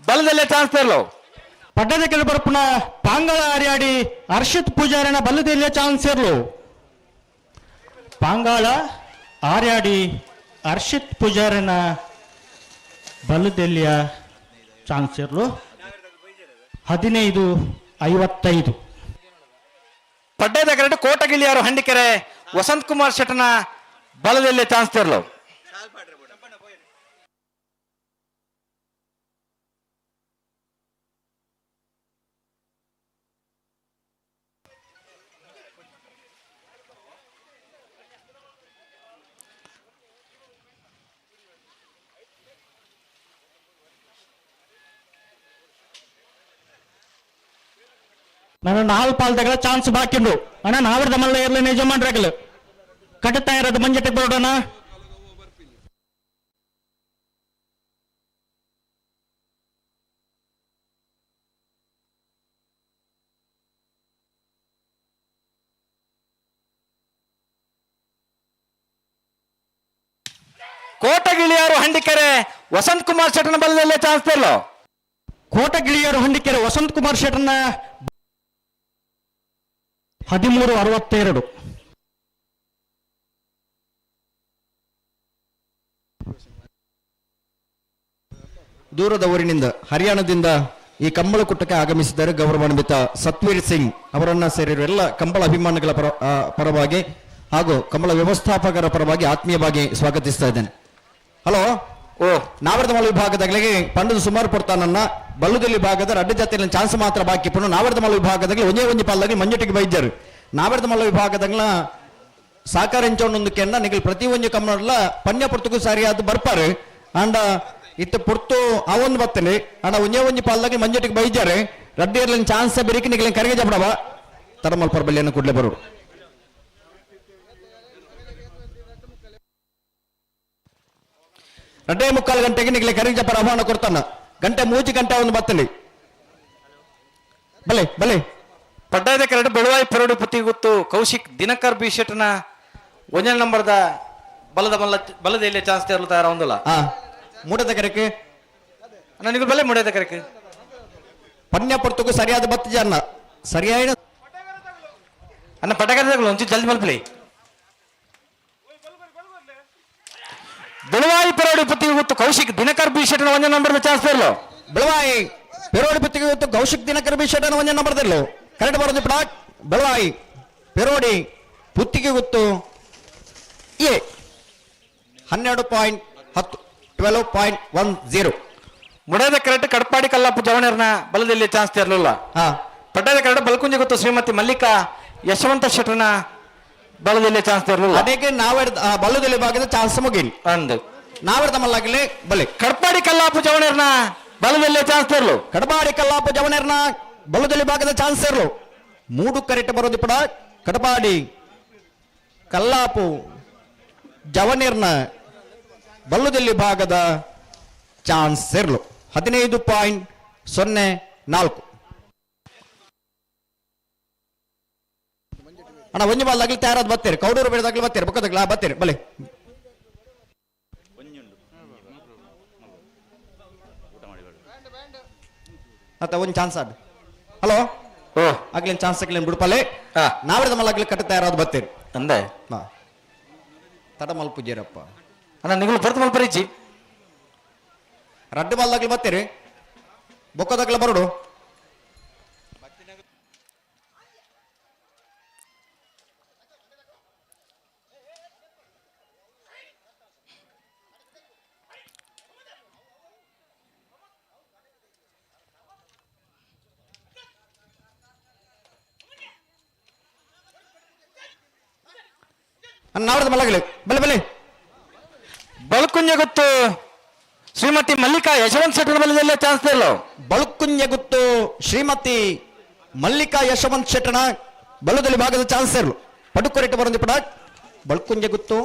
ಬಲದಲ್ಲೇ ಚಾನ್ಸ್ ತೇರ್ಲು. ಪಡ್ಡದ ಕೆಲಬರಪ್ಪನ ಪಾಂಗಾಳ ಆರ್ಯಾಡಿ ಹರ್ಷಿತ್ ಪೂಜಾರನ ಬಲದಲ್ಲೇ ಚಾನ್ಸ್ ಸೇರ್ಲು. ಪಾಂಗಾಳ ಆರ್ಯಾಡಿ ಹರ್ಷಿತ್ ಪೂಜಾರನ ಬಲದೆಲ್ಲಿಯ ಚಾನ್ಸ್ ಸೇರ್ಲು. 15.55. ಪಡ್ಡದ ಕರೆಕ್ಟ್ ಕೋಟಗಿಳಿಯಾರು ಹಂಡಿಕೆರೆ ವಸಂತ್ ಕುಮಾರ್ ಶೆಟ್ಟನ ಬಲದಲ್ಲಿ ಚಾನ್ಸ್ ತೇರ್ಲು. ನಾನು ನಾಲ್ ಪಾಲ್ದಾಗಲ ಚಾನ್ಸ್ ಬಾಕಿಂಡು. ಅಣ್ಣ ನಾವರ್ದ ಮಲ್ಲ ಇರಲಿ ನಿಜ ಮಾಡ್ರಾಗಲು ಕಟ್ಟ ತಯಾರಾದ ಮಂಜೆಟ್ಟಿಗೆ ಬರೋಣ. ಕೋಟಗಿಳಿಯಾರು ಹಂಡಿಕೆರೆ ವಸಂತ್ ಕುಮಾರ್ ಶೆಟ್ಟನ ಬಲದಲ್ಲೇ ಚಾನ್ಸ್ ತೇರ್ಲು. ಕೋಟಗಿಳಿಯರು ಹಂಡಿಕೆರೆ ವಸಂತ್ ಕುಮಾರ್ ಶೆಟ್ಟನ 13-62. ದೂರದ ಊರಿನಿಂದ ಹರಿಯಾಣದಿಂದ ಈ ಕಂಬಳಕೂಟಕ್ಕೆ ಆಗಮಿಸಿದ್ದಾರೆ ಗೌರವಾನ್ವಿತ ಸತ್ವೀರ್ ಸಿಂಗ್ ಅವರನ್ನ ಸೇರಿರುವ ಎಲ್ಲ ಕಂಬಳ ಅಭಿಮಾನಿಗಳ ಪರವಾಗಿ ಹಾಗೂ ಕಂಬಳ ವ್ಯವಸ್ಥಾಪಕರ ಪರವಾಗಿ ಆತ್ಮೀಯವಾಗಿ ಸ್ವಾಗತಿಸ್ತಾ ಇದ್ದೇನೆ. ಹಲೋ, ಓ ನಾವರ್ದಮಲ ವಿಭಾಗದಾಗಲಿಗೆ ಪಂಡದ ಸುಮಾರು ಪೊರ್ತಾನನ್ನ ಬಲ್ಲುದಲ್ಲಿ ಭಾಗದ ರಡ್ಡು ಜಾತಿಯಲ್ಲಿ ಚಾನ್ಸ್ ಮಾತ್ರ ಬಾಕಿ ಪುನಃ ನಾವರ್ದಮಲ ವಿಭಾಗದಾಗಲಿ ಒಂದೇ ಒಂಜಿ ಪಾಲ್ದಾಗಲಿ ಮಂಜುಟಿಗೆ ಬೈಜರು ನಾವರ್ದಮಲ ವಿಭಾಗದಾಗಲ ಸಾಕಾರ ಕೆನ್ನ ನಿಗಲ್ ಪ್ರತಿ ಒಂಜಿ ಕಮ್ಮಲ ಪನ್ಯ ಪೊರ್ತುಗು ಸರಿಯಾದ ಬರ್ಪಾರು ಅಂಡ ಇತ್ತ ಪೊರ್ತು ಅವೊಂದು ಬತ್ತನೆ ಅಂಡ ಒಂಜೇ ಒಂಜಿ ಪಾಲ್ದಾಗಲಿ ಮಂಜುಟಿಗೆ ಬೈಜಾರೆ ರಡ್ಡು ಇರ್ಲಿನ ಚಾನ್ಸ್ ಬೆರಿಕೆ ನಿಗಲಿನ ಕರೆಗೆ ಜಪಡವ ತರಮಲ್ ಪರ್ಬಲ್ಯನ್ನು ಕೂಡಲೇ ಬರೋರು. ರಡ್ಡೇ ಮುಕ್ಕಾಲು ಗಂಟೆಗೆ ನಿಗಲೆ ಕರೆಗೆ ಜಪರ ಆಹ್ವಾನ ಕೊಡ್ತಾನ ಗಂಟೆ ಮೂಜಿ ಗಂಟೆ ಒಂದು ಬತ್ತಲಿ ಬಲೆ ಬಲೆ ಪಡ್ಡಾಯದ ಕರಡು ಬೆಳವಾಯಿ ಪೆರಡು ಪುತ್ತಿ ಗೊತ್ತು ಕೌಶಿಕ್ ದಿನಕರ್ ಬಿ ಶೆಟ್ಟನ ಒಂದನೇ ನಂಬರ್ದ ಬಲದ ಮಲ್ಲ ಬಲದ ಇಲ್ಲಿ ಚಾನ್ಸ್ ತೇರಲು ತಯಾರ ಒಂದಲ್ಲ. ಮೂಡದ ಕರೆಕೆ ನನಗೆ ಬಲೆ ಮೂಡದ ಕರೆಕೆ ಪನ್ಯ ಪೊರ್ತುಗು ಸರಿಯಾದ ಬತ್ತು ಜನ ಸರಿಯಾದ ಅನ್ನ ಪಟಕದಗಳು ಒಂಚೂರು ಜಲ್ದಿ ಮಲ್ಪಲಿ. ಬೆಳವಾಯಿ ಪೆರೋಡಿ ಪುತ್ತಿ ಗೊತ್ತು ಕೌಶಿಕ್ ದಿನಕರ್ ಬಿ ಶೆಟ್ಟನ ಒಂದನೇ ನಂಬರ್ದ ಚಾನ್ಸ್ ತೇರಲು. ಬೆಳವಾಯಿ ಪೆರೋಡಿ ಪುತ್ತಿಗೆ ಗೊತ್ತು ಕೌಶಿಕ್ ದಿನಕರ್ ಬಿ ಶೆಟ್ಟನ ಒಂದನೇ ನಂಬರ್ದಲ್ಲೋ ಕರೆಕ್ಟ್ ಬರೋದು ಪ್ರಾಕ್ ಬೆಳವಾಯಿ ಪೆರೋಡಿ ಪುತ್ತಿಗೆ ಗೊತ್ತು ಎ 12.10 12.10. ಮುಡೇದ ಕರೆಕ್ಟ್ ಕಡಪಾಡಿ ಕಲ್ಲಪ್ಪ ಜವಣರ್ನ ಬಲದಲ್ಲಿ ಚಾನ್ಸ್ ತೇರಲಿಲ್ಲ. ಪಡ್ಡದ ಕರೆಕ್ಟ್ ಬಲ್ಕುಂಜಿ ಗೊತ್ತು ಶ್ರೀಮತಿ ಮಲ್ಲಿಕಾ ಯಶವಂತ ಶೆಟ್ಟರ್ನ ಬಲದಲ್ಲಿ ಚಾನ್ಸ್ ತೇರಲಿಲ್ಲ. ಅದಕ್ಕೆ ನಾವೇ ಬಲ್ಲದಲ್ಲಿ ಭಾಗದ ಚಾನ್ಸ್ ಮುಗಿಲ್ ಅಂದು ನಾವೆಡ್ದ ಮಲ್ಲಾಗಲಿ ಬಲೆ ಕಡಪಾಡಿ ಕಲ್ಲಾಪು ಜವಣರ್ನ ಬಲದಲ್ಲಿ ಚಾನ್ಸ್ ತೇರಲು. ಕಡಪಾಡಿ ಕಲ್ಲಾಪು ಜವಣರ್ನ ಬಲದಲ್ಲಿ ಭಾಗದ ಚಾನ್ಸ್ ತೇರಲು ಮೂಡು ಕರೆಕ್ಟ್ ಬರೋದು ಪಡ ಕಡಪಾಡಿ ಕಲ್ಲಾಪು ಜವನಿರ್ನ ಬಲ್ಲುದಲ್ಲಿ ಭಾಗದ ಚಾನ್ಸ್ ಸೇರ್ಲು 15.04. ಅಣ್ಣ ಒಂಜಿ ಬಾಲ್ದಾಗ್ಲಿ ತಯಾರಾದ್ ಬತ್ತೀರಿ ಕೌಡೂರು ಬೇಡದಾಗ್ಲಿ ಬತ್ತೀರಿ ಬೊಕ್ಕದಾಗ್ಲಿ ಬತ್ತೀರಿ ಬಲೆ ಅತ್ತ ಒಂದು ಚಾನ್ಸ್ ಆಡ್. ಹಲೋ, ಆಗ್ಲಿನ ಚಾನ್ಸ್ ಆಗ್ಲಿನ ಬಿಡ್ಪಲೆ ನಾವಿರದ ಮಲ್ಲಾಗ್ಲಿ ಕಟ್ಟ ತಯಾರಾದ್ ಬತ್ತೀರಿ ಅಂದೆ ತಡ ಮಲ್ಪುಜೇರಪ್ಪ ಅಣ್ಣ ನಿಗಳು ಬರ್ತ ಮಲ್ಪರಿಚಿ ರಡ್ಡು ಬಾಲ್ದಾಗ್ಲಿ ಬತ್ತೀರಿ ಬೊಕ್ಕದಾಗ್ಲ ಬರೋಡು. ನಾವ್ರದ ಮಲಗಲಿ ಬಲೆ ಬಲೆ. ಬಳ್ಕುಂಜ ಗುತ್ತು ಶ್ರೀಮತಿ ಮಲ್ಲಿಕಾ ಯಶವಂತ್ ಶೆಟ್ಟರ್ ಬಲದಲ್ಲೇ ಚಾನ್ಸ್ ಇಲ್ಲ. ಬಳ್ಕುಂಜ ಗುತ್ತು ಶ್ರೀಮತಿ ಮಲ್ಲಿಕಾ ಯಶವಂತ್ ಶೆಟ್ಟಣ ಬಲದಲ್ಲಿ ಭಾಗದ ಚಾನ್ಸ್ ಇರಲು ಪಡುಕೊರೆಟ್ಟು ಬರಂದು ಪಡ ಬಳ್ಕುಂಜ ಗುತ್ತು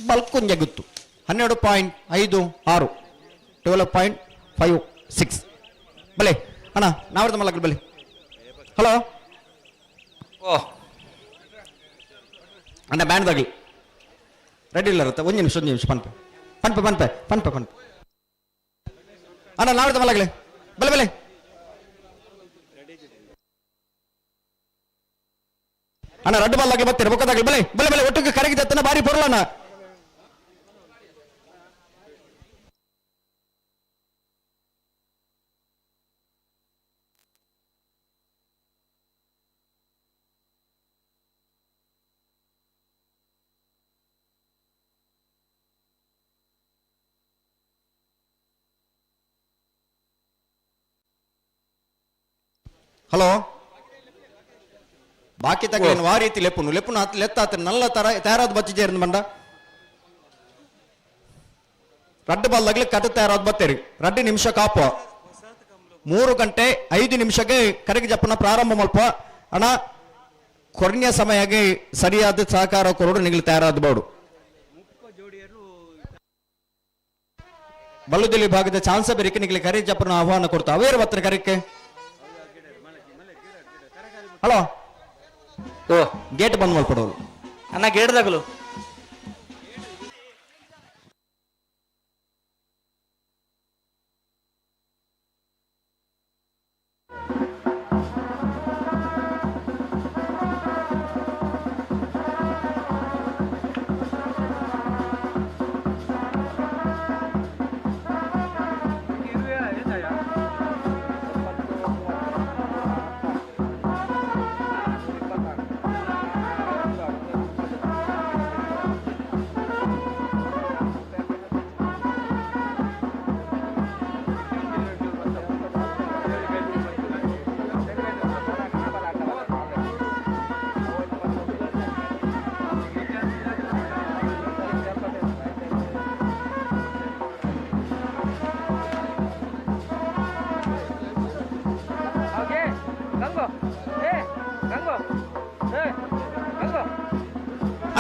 ಬಲ್ಕುಂಜ ಗುತ್ತು 12.56 12.56 ಬಲೆ ಅಣ್ಣ ನಾವ್ರದ ಮಲಗಲಿ ಬಲೆ. ಹಲೋ, ಓ ಅಣ್ಣ ಬ್ಯಾಂಡ್ದಾಗಲಿ ರೆಡಿ ಇಲ್ಲ ಇರುತ್ತೆ. ಒಂದು ನಿಮಿಷ ಒಂದು ನಿಮಿಷ ಪನ್ಪೆ ಪನ್ಪೆ ಪನ್ಪೆ ಪನ್ಪೆ ಪನ್ಪೆ ಅಣ್ಣ ನಾವ್ರದ ಮಲಗಲಿ ಬಲೆ ಬಲೆ. ಅಣ್ಣ ರಡ್ಡು ಬಾಲ್ದಾಗಲಿ ಬರ್ತೀರಿ ಬೊಕ್ಕದಾಗಲಿ ಬಲೆ ಬಲೆ ಬಲೆ ಒಟ್ಟಿಗೆ ಕರಗಿ ಜತ್ತನ ಬಾರಿ ಪೊರ್ಲಣ್ಣ. ಹಲೋ, ಬಾಕಿ ತಗಲೇನು ಆ ರೀತಿ ಲೆಪ್ಪುನು ಲೆಪ್ಪುನು ಆತ ಲೆತ್ತಾತ ನಲ್ಲ ತರ ತಯಾರಾದ ಬಚ್ಚಿ ಮಂಡ ರಡ್ಡು ಬಾಲ್ದಾಗ್ಲಿ ಕಟ್ಟ ತಯಾರಾದ ಬತ್ತೀರಿ ರಡ್ಡು ನಿಮಿಷ ಕಾಪ 3 ಗಂಟೆ 5 ನಿಮಿಷಕ್ಕೆ ಕರಗಿ ಜಪ್ಪನ ಪ್ರಾರಂಭ ಮಲ್ಪ ಅಣ್ಣ ಕೊರಣ್ಯ ಸಮಯಕ್ಕೆ ಸರಿಯಾದ ಸಹಕಾರ ಕೊರಡು ನಿಗಲು ತಯಾರಾದ ಬೋಡು. ಬಲ್ಲುದಲ್ಲಿ ಭಾಗದ ಚಾನ್ಸ ಬೆರಿಕೆ ನಿಗಲಿ ಕರಿ ಜಪ್ಪನ ಆಹ್ವಾನ ಕೊಡ್ತಾ ಅವೇರು ಬತ್ತರ ಕರಿಕೆ. ಹಲೋ, ಓ ಗೇಟ್ ಬಂದ್ ಮಾಡ್ಕೊಡೋರು ಅಣ್ಣ ಗೇಟ್ದಾಗಲು.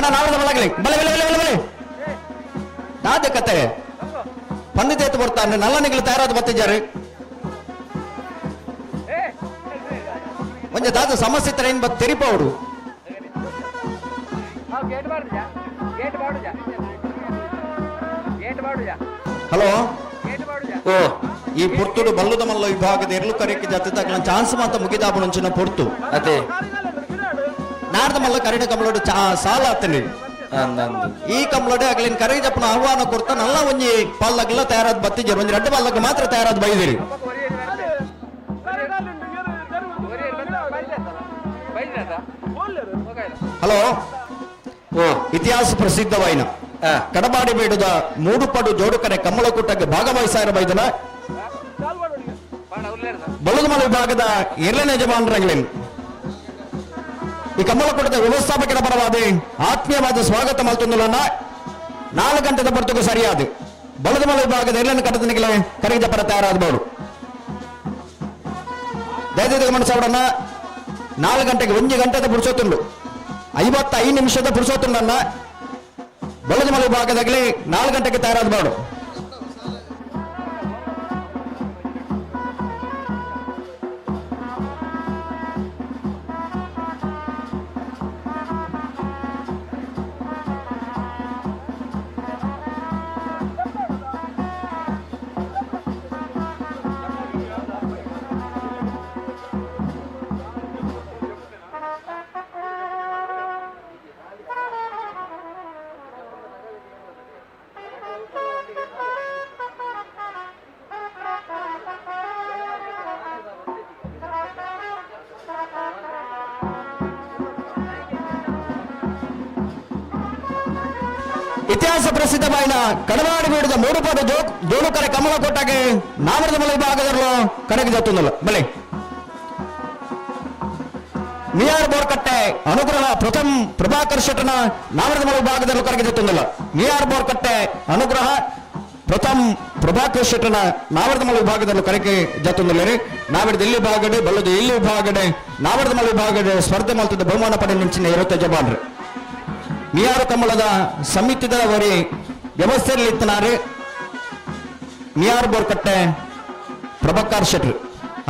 ಅಣ್ಣ ನಾವದ ಮಲಗಲಿ ಬಲೆ ಬಲೆ ಬಲೆ ಬಲೆ ಬಲೆ ದಾದ ಕತೆ ಪಂದಿತೇತು ಬರ್ತಾನೆ ನಲ್ಲ ನಿಗಲು ತಯಾರಾದ ಬತ್ತಿದ್ದಾರೆ ಒಂಜ ದಾದ ಸಮಸ್ಯೆ ತರ ಏನ್ ಬತ್ ತೆರಿಪ ಅವರು. ಹಲೋ, ಓ ಈ ಪೊರ್ತುಡು ಬಲ್ಲುದ ಮಲ್ಲ ವಿಭಾಗದ ಎರ್ಲು ಕರೆಕ್ಕೆ ಜಾತಿ ತಗ್ಲ ಚಾನ್ಸ್ ಮಾತ ಮುಗಿದಾಪುನಂಚಿನ ಪೊರ್ತು. ಅದೇ ನಾಡ್ದ ಮಲ್ಲ ಕರಿಣ ಕಮಲೋಡು ಸಾಲ ಆತನಿ. ಅಂದಂದು ಈ ಕಮಲೋಡೆ ಅಗ್ಲಿನ ಕರೆ ಜಪ್ಪನ ಆಹ್ವಾನ ಕೊಡ್ತಾ ನಲ್ಲ ಒಂಜಿ ಪಲ್ಲಗ್ಲ ತಯಾರಾದ ಬತ್ತಿಜರು, ಒಂಜಿ ರಡ್ಡ ಪಲ್ಲಗ್ ಮಾತ್ರ ತಯಾರಾದ ಬೈದಿರಿ. ಹಲೋ, ಓ ಇತಿಹಾಸ ಪ್ರಸಿದ್ಧವಾಯಿನ ಕಡಬಾಡಿ ಬೇಡದ ಮೂಡುಪಡು ಜೋಡುಕರೆ ಕಮ್ಮಲಕೂಟಕ್ಕೆ ಭಾಗವಹಿಸಾರ ಬೈದನ ಬಲ್ಲದಮಲ ವಿಭಾಗದ ಎರಡನೇ ಯಜಮಾನರಾಗಲೇನು ಈ ಕಮ್ಮಲಕೂಟದ ವ್ಯವಸ್ಥಾಪಕರ ಪರವಾದ ಆತ್ಮೀಯವಾದ ಸ್ವಾಗತ ಮಲ್ತೊಂದುಲನ್ನ. 4 ಗಂಟೆದ ಬರ್ತಗೂ ಸರಿಯಾದ ಬಲದಮಲ ವಿಭಾಗದ ಎರಡನೇ ಕಟ್ಟದನಿಗೆ ಕರೆಗಿದ ಪರ ತಯಾರಾದವರು ದಯದೀದ ಗಮನಿಸವಡನ್ನ. 4 ಗಂಟೆಗೆ 1 ಗಂಟೆದ ಪುರುಷೋತ್ತುಂಡು, 55 ನಿಮಿಷದ ಪುರುಷೋತ್ತುಂಡನ್ನ ಬಲದಮಲ ವಿಭಾಗದಾಗಲಿ 4 ಗಂಟೆಗೆ ತಯಾರಾದವರು. ಇತಿಹಾಸ ಪ್ರಸಿದ್ಧವಾದ ಕಡವಾಡಿ ಬೀಡದ ಮೂಡುಪಾದ ಜೋಡುಕರೆ ಕಮಲಕೋಟಗೆ ನಾಮರದ ವಿಭಾಗದಲ್ಲೂ ಕಡೆಗೆ ಜತ್ತುಂದಲ್ಲ ಬಲೆ ಮಿಯಾರ್ ಬೋರ್ಕಟ್ಟೆ ಅನುಗ್ರಹ ಪ್ರಥಮ್ ಪ್ರಭಾಕರ್ ಶೆಟ್ಟನ ನಾಮರದ ವಿಭಾಗದಲ್ಲೂ ಕಡೆಗೆ ಜತ್ತುಂದಲ್ಲ. ಮಿಯಾರ್ ಬೋರ್ಕಟ್ಟೆ ಅನುಗ್ರಹ ಪ್ರಥಮ್ ಪ್ರಭಾಕರ್ ಶೆಟ್ಟನ ನಾವರದ ವಿಭಾಗದಲ್ಲೂ ಕರೆಗೆ ಜತ್ತುಂದಲ್ಲ. ನಾವಿಡ ಇಲ್ಲಿ ವಿಭಾಗಡೆ ಬಲ್ಲದು ಇಲ್ಲಿ ವಿಭಾಗಡೆ ನಾವರದ ವಿಭಾಗಡೆ ಸ್ಪರ್ಧೆ ಮಲ್ತದ ಬಹುಮಾನ ಪಡೆ ನಿಂಚಿನ ಇರುತ್ತೆ ಜಬಾನ್ರಿ ಮಿಯಾರು ಕಮಲದ ಸಮಿತಿದ ವರಿ ವ್ಯವಸ್ಥೆಯಲ್ಲಿ ಇತ್ತನಾರು ಮಿಯಾರ್ ಬೋರ್ಕಟ್ಟೆ ಪ್ರಭಾಕರ್ ಶೆಟ್ರು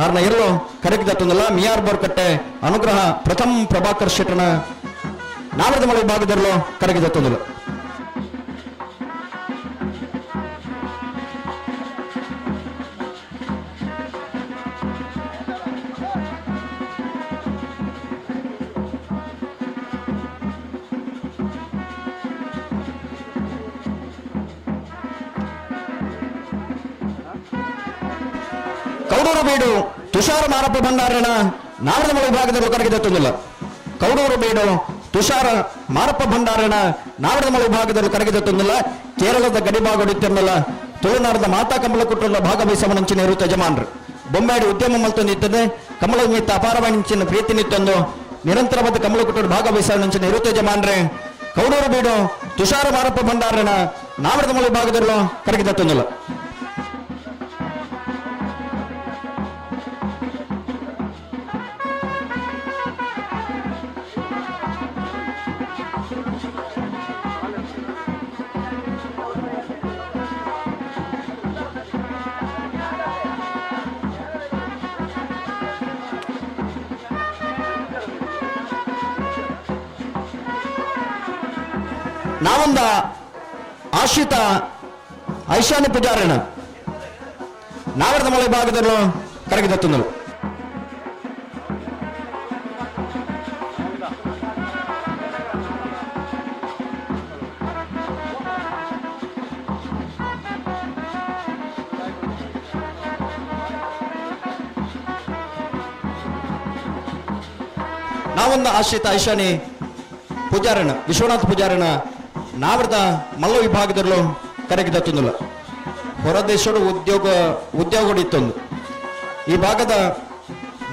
ಆರ್ನ ಎಲ್ಲೋ ಕರೆಕ್ಟ್ ತಂದಲ್ಲ. ಮಿಯಾರ್ ಬೋರ್ಕಟ್ಟೆ ಅನುಗ್ರಹ ಪ್ರಥಮ್ ಪ್ರಭಾಕರ್ ಶೆಟ್ಟನ ನಾಮರದ ಮಳೆ ವಿಭಾಗದಲ್ಲೋ ಕರೆಗೆ ತಂದಲ್ಲ. ಕೌಡೂರು ಬೀಡು ತುಷಾರ ಮಾರಪ್ಪ ಭಂಡಾರನ ನಾಮರದ ವಿಭಾಗದಲ್ಲಿ ಕರೆಗೆ ತಂದಿಲ್ಲ. ಕೌಡೂರು ಬೀಡು ತುಷಾರ ಮಾರಪ್ಪ ಭಂಡಾರನ ನಾಮರದ ವಿಭಾಗದಲ್ಲಿ ಕರೆಗೆ ತಂದಿಲ್ಲ. ಕೇರಳದ ಗಡಿಭಾಗ ತುಳುನಾಡದ ಮಾತಾ ಕಮಲ ಕುಟುಂಬ ಭಾಗವಹಿಸುವ ಇರುತ್ತೆ ಯಜಮಾನರು ಬೊಂಬಾಡಿ ಉದ್ಯಮ ಮಲ್ತೊಂದಿತ್ತದೆ ಕಮಲ ನಿಮಿತ್ತ ಅಪಾರವಾಣಿಂಚಿನ ಪ್ರೀತಿ ನಿತ್ತೊಂದು ನಿರಂತರವಾದ ಕಮಲ ಕುಟುಂಬ ಭಾಗವಹಿಸುವ ಇರುತ್ತೆ ಯಜಮಾನ್ರೆ. ಕೌಡೂರು ಬೀಡು ತುಷಾರ ಮಾರಪ್ಪ ಭಂಡಾರನ ನಾಮರದ ವಿಭಾಗದಲ್ಲೂ ಕರೆಗೆ ತಂದಿಲ್ಲ. ನಾವೊಂದ ಆಶ್ರಿತ ಐಶಾನ್ಯ ಪೂಜಾರಣ ನಾವರದ ಮಲೆ ಭಾಗದಲ್ಲೂ ಕರಗಿದ ತಂದಳು. ನಾವೊಂದು ಆಶ್ರಿತ ಐಶಾನಿ ಪೂಜಾರಣ ವಿಶ್ವನಾಥ ಪೂಜಾರಣ ನಾವರದ ಮಲ್ಲ ವಿಭಾಗದಲ್ಲೂ ಕರಗಿದ ತಂದಳು. ಹೊರದೇಶಡು ಉದ್ಯೋಗ ಉದ್ಯೋಗ ಇತ್ತೊಂದು ಈ ಭಾಗದ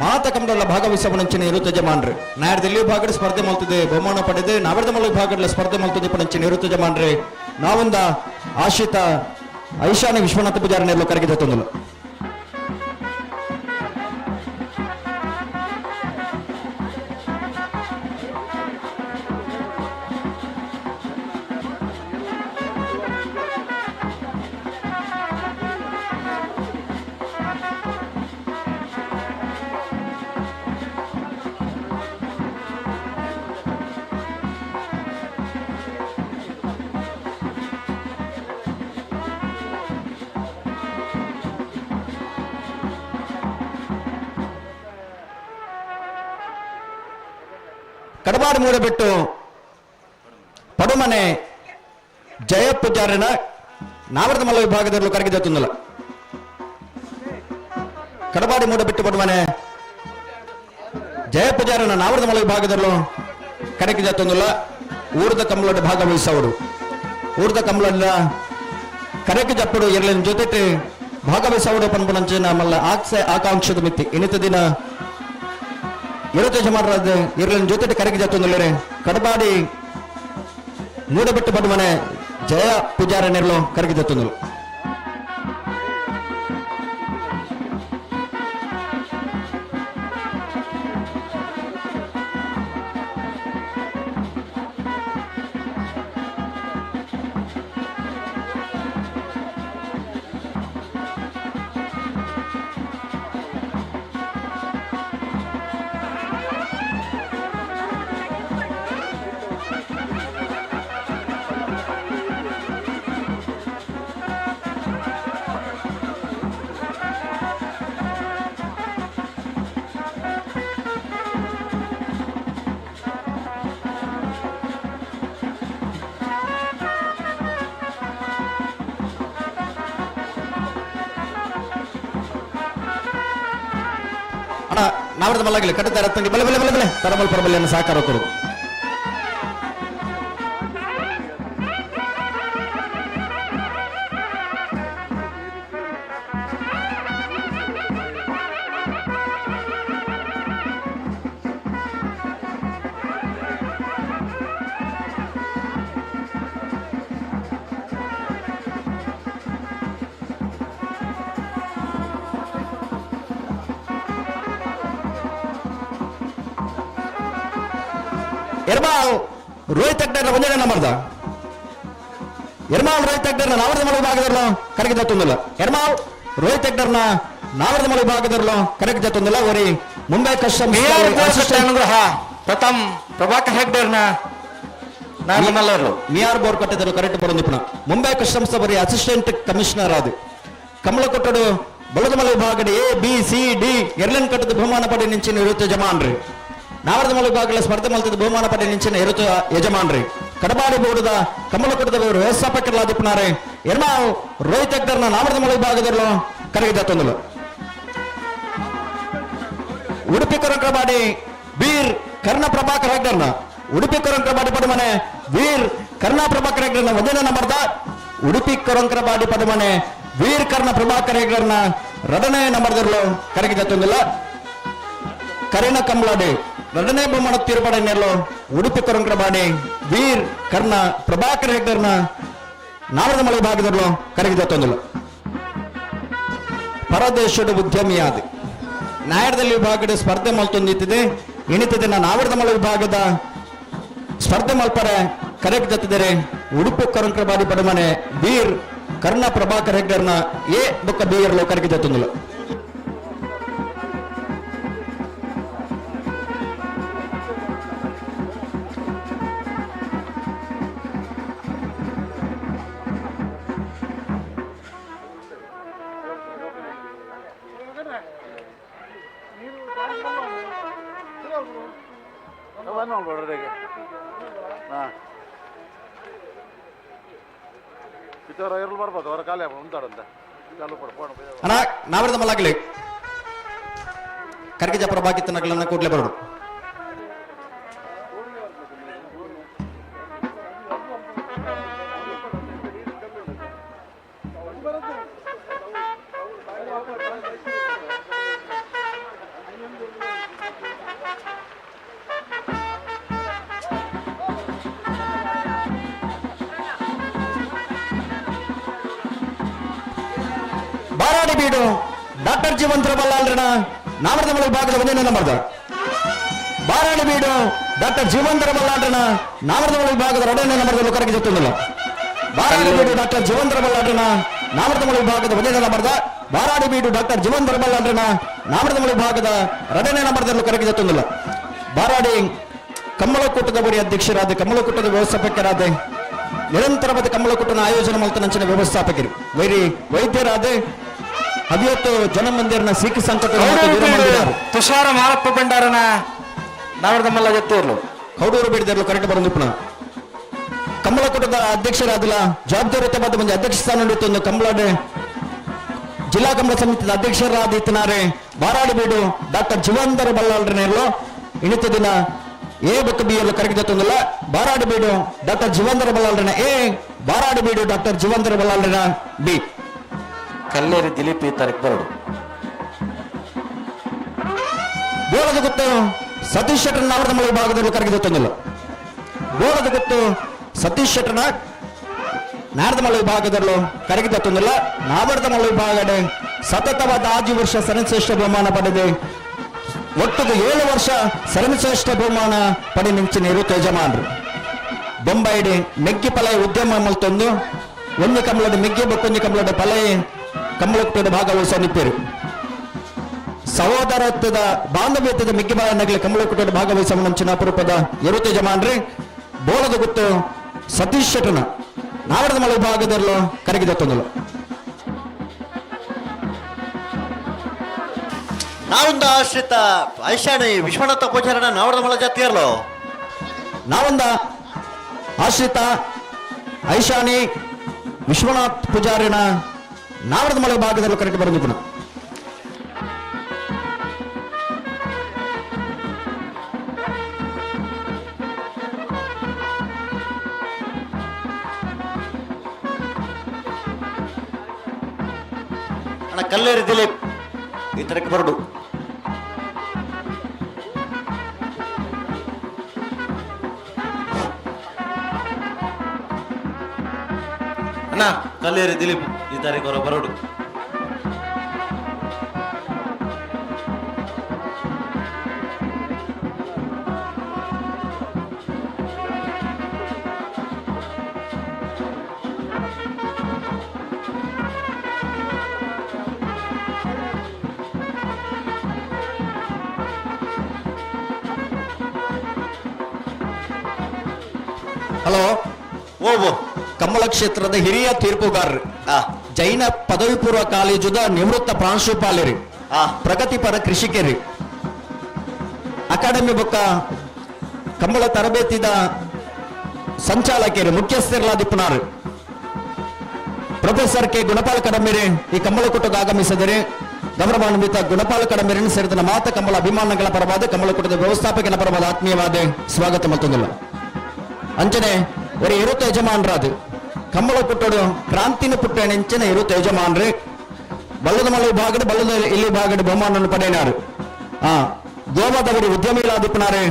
ಮಾತ ಕಮಲ ಭಾಗವಹಿಸುವ ಇರುತ್ತೆ ಜಮಾನ್ರಿ. ನಾಡ್ದ ಇಲ್ಲಿ ಭಾಗದ ಸ್ಪರ್ಧೆ ಮಲ್ತದೆ ಬಹುಮಾನ ಪಡೆದೆ ನಾವರದ ಮಲ್ಲ ವಿಭಾಗದ ಸ್ಪರ್ಧೆ ಮಲ್ತದೆ ಪಣಂಚಿನ ಇರುತ್ತೆ ಜಮಾನ್ರಿ. ನಾವೊಂದ ಆಶ್ರಿತ ಐಶಾನಿ ವಿಶ್ವನಾಥ ಪೂಜಾರನೆಲ್ಲೋ ಕರಗಿದ ತಂದಳು. ಕಡಬಾಡಿ ಮೂಡಬೆಟ್ಟು ಪಡುಮನೆ ಜಯ ಪೂಜಾರಿನ ನಾವರದ ಮಲ್ಲ ವಿಭಾಗದಲ್ಲಿ ಕರಗಿದ ಕಡಬಾಡಿ ಮೂಡಬೆಟ್ಟು ಪಡುಮನೆ ಜಯ ಪೂಜಾರಿನ ನಾವರದ ಮಲ್ಲ ವಿಭಾಗದಲ್ಲೂ ಕರಗಿದ ಊರದ ಕಂಬಳೋಡು ಭಾಗವಹಿಸವರು ಊರದ ಕಂಬಳಲ್ಲ ಕರೆಕ್ ಜಪ್ಪಡು ಎರಲಿನ ಜೊತೆ ಭಾಗವಹಿಸವರು ಪನ್ಪುನಂಚಿನ ಮಲ್ಲ ಆಕ್ಸೆ ಆಕಾಂಕ್ಷದ ಮಿತಿ ಇನಿತ ದಿನ ಇರತೇಜ ಮಾಡ್ರಾದ ಎರಲಿನ ಜೊತೆ ಕರೆಕ್ ಜತ್ತೊಂದುಲ್ಲರೆ ಕಡಬಾಡಿ ಮೂಡಬೆಟ್ಟು ಬಡುಮನೆ ಜಯ ಪೂಜಾರ ನೆರಳು ಕರಗಿ ಜತ್ತೊಂದುಲು. ಅಣ್ಣ ನಾವರದ ಮಲ್ಲಾಗಿಲ್ಲ ಕಟ್ಟುತ್ತಾರೆ ತಂಗಿ ಬಲೆ ಬಲೆ ಬಲೆ ಬಲೆ ತರಮಲ್ ಪರಬಲ್ಲೆಯನ್ನು ಸಹಕಾರ ಕೊಡು. ಎರ್ಮಾಲ್ ರೋಹಿತ್ ಹೆಗ್ಡೆರ್ನ ಒಂದೇ ನಂಬರ್ದ ಎರ್ಮಾಲ್ ರೋಹಿತ್ ಹೆಗ್ಡೆರ್ನ ನಾವರದ ಮಲ ವಿಭಾಗದಲ್ಲೂ ಕರೆಗೆ ಜತ್ತೊಂದಿಲ್ಲ. ಎರ್ಮಾಲ್ ರೋಹಿತ್ ಹೆಗ್ಡೆರ್ನ ನಾವರದ ಮಲ ವಿಭಾಗದಲ್ಲೂ ಕರೆಗೆ ಜತ್ತೊಂದಿಲ್ಲ. ಒರಿ ಮುಂಬೈ ಕಸ್ಟಮ್ಸ್ ಅನುಗ್ರಹ ಪ್ರಥಮ್ ಪ್ರಭಾಕರ್ ಹೆಗ್ಡೆರ್ನ ನಾಮಲ್ಲರು ಮಿಆರ್ ಬೋರ್ ಕಟ್ಟಿದರು ಕರೆಕ್ಟ್ ಬರೋದು. ಮುಂಬೈ ಕಸ್ಟಮ್ಸ್ ಬರೀ ಅಸಿಸ್ಟೆಂಟ್ ಕಮಿಷನರ್ ಅದು ಕಮಲಕೊಟ್ಟಡು ಬಲದಮಲ ವಿಭಾಗದ ಎ ಬಿ ಸಿ ಡಿ ಎರ್ಲನ್ ಕಟ್ಟದ ಬಹುಮಾನ ಪಡೆ ನಿಂಚಿನ ಇರುತ್ತೆ ಯಜಮಾನ್ರಿ. ನಾವರದ ವಿಭಾಗಗಳ ಸ್ಪರ್ಧೆ ಮಲ್ತದ ಬಹುಮಾನ ಪಡೆ ನಿಂಚಿನ ಇರುತ್ತ ಯಜಮಾನ್ರಿ. ಕಡಬಾಡಿ ಬೋರ್ಡದ ಕಮಲಕೊಟ್ಟದ ವ್ಯವಸ್ಥಾಪಕರಾದಿಪ್ಪನಾರೆ ಎರ್ಮಾವ್ ರೋಹಿತ್ ಹೆಗ್ಡರ್ನ ನಾವರದ ವಿಭಾಗದಲ್ಲೂ ಕರೆಗೆ ಜತ್ತೊಂದಲು. ಉಡುಪಿ ಕೊರಂಕರಬಾಡಿ ವೀರ್ ಕರ್ಣ ಪ್ರಭಾಕರ್ ಹೆಗ್ಡರ್ನ ಉಡುಪಿ ಕೊರಂಕರಬಾಡಿ ಪದಮನೆ ವೀರ್ ಕರ್ಣ ಪ್ರಭಾಕರ್ ಹೆಗ್ಡರ್ನ ಒಂದನೇ ನಂಬರ್ದ ಉಡುಪಿ ಕೊರಂಕರಬಾಡಿ ಪದಮನೆ ವೀರ್ ಕರ್ಣ ಪ್ರಭಾಕರ್ ಹೆಗ್ಡರ್ನ ಎರಡನೇ ನಂಬರ್ದಲ್ಲೂ ಕರೆಗೆ ಜತ್ತೊಂದಿಲ್ಲ. ಕರಿಣ ಕಂಬಳಾಡಿ ಎರಡನೇ ಬಹುಮಾನ ತೀರ್ಪಡೆ ನೆರಳು ಉಡುಪಿ ಕೊರಂಕರಬಾಡಿ ವೀರ್ ಕರ್ಣ ಪ್ರಭಾಕರ್ ಹೆಗ್ಡರ್ನ ನಾವರದ ಮಲೆ ಭಾಗದಲ್ಲೂ ಕರೆಗೆ ಜತ್ತೊಂದಿಲ್ಲ. ಪರದೇಶದ ಉದ್ಯಮಿಯಾದ ನಾಯರದಲ್ಲಿ ವಿಭಾಗದ ಸ್ಪರ್ಧೆ ಮಲ್ತೊಂದಿತ್ತಿದೆ ಎಣಿತದೆ ನಾವರದ ಮಲೆ ವಿಭಾಗದ ಸ್ಪರ್ಧೆ ಮಲ್ಪರೆ ಕರೆಕ್ಟ್ ಜತ್ತಿದರೆ ಉಡುಪಿ ಕೊರಂಕರಬಾಡಿ ಪಡಮನೆ ವೀರ್ ಕರ್ಣ ಪ್ರಭಾಕರ್ ಹೆಗ್ಡರ್ನ ಎ ಬೊಕ್ಕ ಬಿ ಇರಲು ಕರೆಗೆ ಜತ್ತೊಂದಿಲ್ಲ. ಅಣ್ಣ ನಾವರದ ಮಲ್ಲಾಗಲಿ ಕರ್ಗಜ ಪ್ರಭಾಕಿತ್ತನಗಳನ್ನ ಕೂಡ್ಲೆ ಬರೋಡು. ಬಾರಾಡಿ ಬೀಡು ಡಾಕ್ಟರ್ ಜೀವಂತರ ಬಲ್ಲಾಳ್ರಣ ನಾಮರದ ವಿಭಾಗದ ಒಂದನೇ ನಂಬರ್ದ ಬಾರಾಡಿ ಬೀಡು ಡಾಕ್ಟರ್ ಜೀವಂತರ ಬಲ್ಲಾಳ್ರಣ ನಾಮರದ ವಿಭಾಗದ ಎರಡನೇ ನಂಬರ್ದ ಕರೆಗೆ ಜೊತ್ತೊಂದಿಲ್ಲ. ಬಾರಾಡಿ ಬೀಡು ಡಾಕ್ಟರ್ ಜೀವಂತರ ಬಲ್ಲಾಳ್ರಣ ನಾಮರದ ವಿಭಾಗದ ಒಂದನೇ ನಂಬರ್ದ ಬಾರಾಡಿ ಬೀಡು ಡಾಕ್ಟರ್ ಜೀವಂತರ ಬಲ್ಲಾಳ್ರಣ ನಾಮರದ ವಿಭಾಗದ ಎರಡನೇ ನಂಬರ್ದಲ್ಲೂ ಕರೆಗೆ ಜೊತ್ತೊಂದಿಲ್ಲ. ಬಾರಾಡಿ ಕಮ್ಮಲಕೂಟದ ಬರಿ ಅಧ್ಯಕ್ಷರಾದ ಕಮ್ಮಲಕೂಟದ ವ್ಯವಸ್ಥಾಪಕರಾದ ನಿರಂತರವಾದ ಕಮ್ಮಲಕೂಟನ ಆಯೋಜನೆ ಮಲ್ತನಂಚಿನ ವ್ಯವಸ್ಥಾಪಕರು ವೈರಿ ವೈದ್ಯರಾದ ಅವಿಯತ್ತು ಜನಮಂದಿರನ ಸೀಖ್ ಸಂಕಟ ತುಷಾರ ಮಾರಪ್ಪ ಭಂಡಾರನ ನಾವರದ ಮಲ್ಲ ಜೊತೆ ಇರ್ಲು. ಕೌಡೂರು ಬೇಡಿದರ್ಲು ಕರೆಕ್ಟ್ ಬರಂದಿಪ್ಪಣ ಕಮಲಕೂಟದ ಅಧ್ಯಕ್ಷರಾದಲ ಜವಾಬ್ದಾರಿಯುತವಾದ ಒಂದು ಅಧ್ಯಕ್ಷ ಸ್ಥಾನ ಒಂದು ಕಮಲಾಡೆ ಜಿಲ್ಲಾ ಕಮಲ ಸಮಿತಿಯ ಅಧ್ಯಕ್ಷರಾದ ಇತ್ತನಾರೆ ಬಾರಾಡಿಬೀಡು ಡಾಕ್ಟರ್ ಜೀವಂಧರ ಬಲ್ಲಾಳ್ರನೇರ್ಲು ಇಣಿತ ದಿನ ಎ ಬೊಕ್ಕ ಬಿ ಎಲ್ಲ ಕರಗಿದ ತೊಂದಲ್ಲ ಬಾರಾಡಿಬೀಡು ಡಾಕ್ಟರ್ ಜೀವಂಧರ ಬಲ್ಲಾಳ್ರನ ಎ, ಬಾರಾಡಿಬೀಡು ಡಾಕ್ಟರ್ ಜೀವಂಧರ ಬಲ್ಲಾಳ್ರನ ಬಿ. ಕಲ್ಲೇರಿ ದಿಲೀಪ್ ಈ ತಾರೀಕು ಬರಡು. ಬೋಳದ ಗುತ್ತು ಸತೀಶ್ ಶೆಟ್ಟರ್ ನಾವರದ ಮಳೆ ವಿಭಾಗದಲ್ಲಿ ಕರಗಿದ ತೊಂದಲ್ಲ. ಬೋಳದ ಗುತ್ತು ಸತೀಶ್ ಶೆಟ್ಟರ್ನ ನಾರದಮಳ ವಿಭಾಗದಲ್ಲೂ ಕರಗಿದ ತೊಂದಲ್ಲ. ನಾವರ್ದಮಳ ವಿಭಾಗ ಸತತವಾದ ಆಜಿ ವರ್ಷ ಸರಣಿಶ್ರೇಷ್ಠ ಬಹುಮಾನ ಪಡೆದೆ ಒಟ್ಟಿಗೆ 7 ವರ್ಷ ಸರಣಿಶ್ರೇಷ್ಠ ಬಹುಮಾನ ಪಡೆ ನಿಂಚಿನ ಇರು ಯಜಮಾನರು. ಬೊಂಬೈಡಿ ಮೆಗ್ಗಿ ಪಲಯ ಉದ್ಯಮ ಮಲ್ತೊಂದು ಒಂದು ಕಮಲದ ಮೆಗ್ಗಿ ಬೊಕ್ಕೊಂದು ಕಮಲದ ಪಲಯ ಕಮಲಕ್ಕೆ ಭಾಗವಹಿಸುವ ನಿಪ್ಪೇರು ಸಹೋದರತ್ವದ ಬಾಂಧವ್ಯತ್ವದ ಮೆಗ್ಗಿ ಬಾಯನಗಲಿ ಕಮಲಕುಟದ ಭಾಗವಹಿಸುವ ಮುಂಚಿನ ಅಪರೂಪದ ಎರುತ ಯಜಮಾನ್ರಿ. ಬೋಳದ ಗುತ್ತು ಸತೀಶ್ ಶೆಟ್ಟನ ನಾವರದ ಮಳೆ ವಿಭಾಗದಲ್ಲೂ ಕರಗಿದ ತೊಂದಲು. ನಾವೊಂದು ಆಶ್ರಿತ ಐಶಾಣಿ ವಿಶ್ವನಾಥ ಪೂಜಾರಣ ನಾವರದ ಮಳ ಜಾತಿಯರ್ಲು. ನಾವೊಂದ ಆಶ್ರಿತ ಐಶಾನಿ ವಿಶ್ವನಾಥ್ ಪೂಜಾರಿನ ನಾವರದ ಮಳೆ ಭಾಗದಲ್ಲೂ ಕರೆಕ್ಟ್ ಬರಂದಿಪ್ಪಣ. ಅಣ್ಣ ಕಲ್ಲೇರಿ ದಿಲೀಪ್ ಈ ತರಕ್ಕೆ ಬರಡು. ಅಣ್ಣ ಕಲ್ಲೇರಿ ದಿಲೀಪ್ ಈ ತಾರೀಕು ಅವರ ಬರಡು. ಹಲೋ, ಓ ಕಮಲ ಕ್ಷೇತ್ರದ ಹಿರಿಯ ತೀರ್ಪುಗಾರರು, ಜೈನ ಪದವಿ ಪೂರ್ವ ಕಾಲೇಜುದ ನಿವೃತ್ತ ಪ್ರಾಂಶುಪಾಲರಿ, ಪ್ರಗತಿಪರ ಕೃಷಿಕರಿ, ಅಕಾಡೆಮಿ ಬೊಕ್ಕ ಕಂಬಳ ತರಬೇತಿದ ಸಂಚಾಲಕರು, ಮುಖ್ಯಸ್ಥರಲಾದಿಪ್ಪನಾರು ಪ್ರೊಫೆಸರ್ ಕೆ ಗುಣಪಾಲ್ ಕಡಂಬೇರೆ ಈ ಕಮ್ಮಲಕೂಟಕ್ಕೆ ಆಗಮಿಸಿದರೆ ಗೌರವಾನ್ವಿತ ಗುಣಪಾಲ್ ಕಡಂಬೇರನ್ನು ಸೇರಿದ ಮಾತ ಕಮ್ಮಲ ಅಭಿಮಾನಗಳ ಪರವಾದ ಕಮ್ಮಲಕೂಟದ ವ್ಯವಸ್ಥಾಪಕನ ಪರವಾದ ಆತ್ಮೀಯವಾದ ಸ್ವಾಗತ ಮತ್ತೊಂದಿಲ್ಲ. ಅಂಚನೆ ஒரு ಇರುತ್ತ ಯಜಮಾನ್ರಾದು ಕಮ್ಮಳ ಪುಟ್ಟಡು ಕ್ರಾಂತಿನ ಪುಟ್ಟ ನೆಂಚಿನ ಇರುತ್ತ ಯಜಮಾನ್ರಿ ಬಲ್ಲದ ಮಲೆ ವಿಭಾಗದ ಬಲ್ಲದ ಇಲ್ಲಿ ವಿಭಾಗದ ಬಹುಮಾನವನ್ನು ಪಡೆಯಿನಾರು. ಗೋವಾದವರು ಉದ್ಯಮಿಗಳಾದಿಪ್ಪನಾರೆ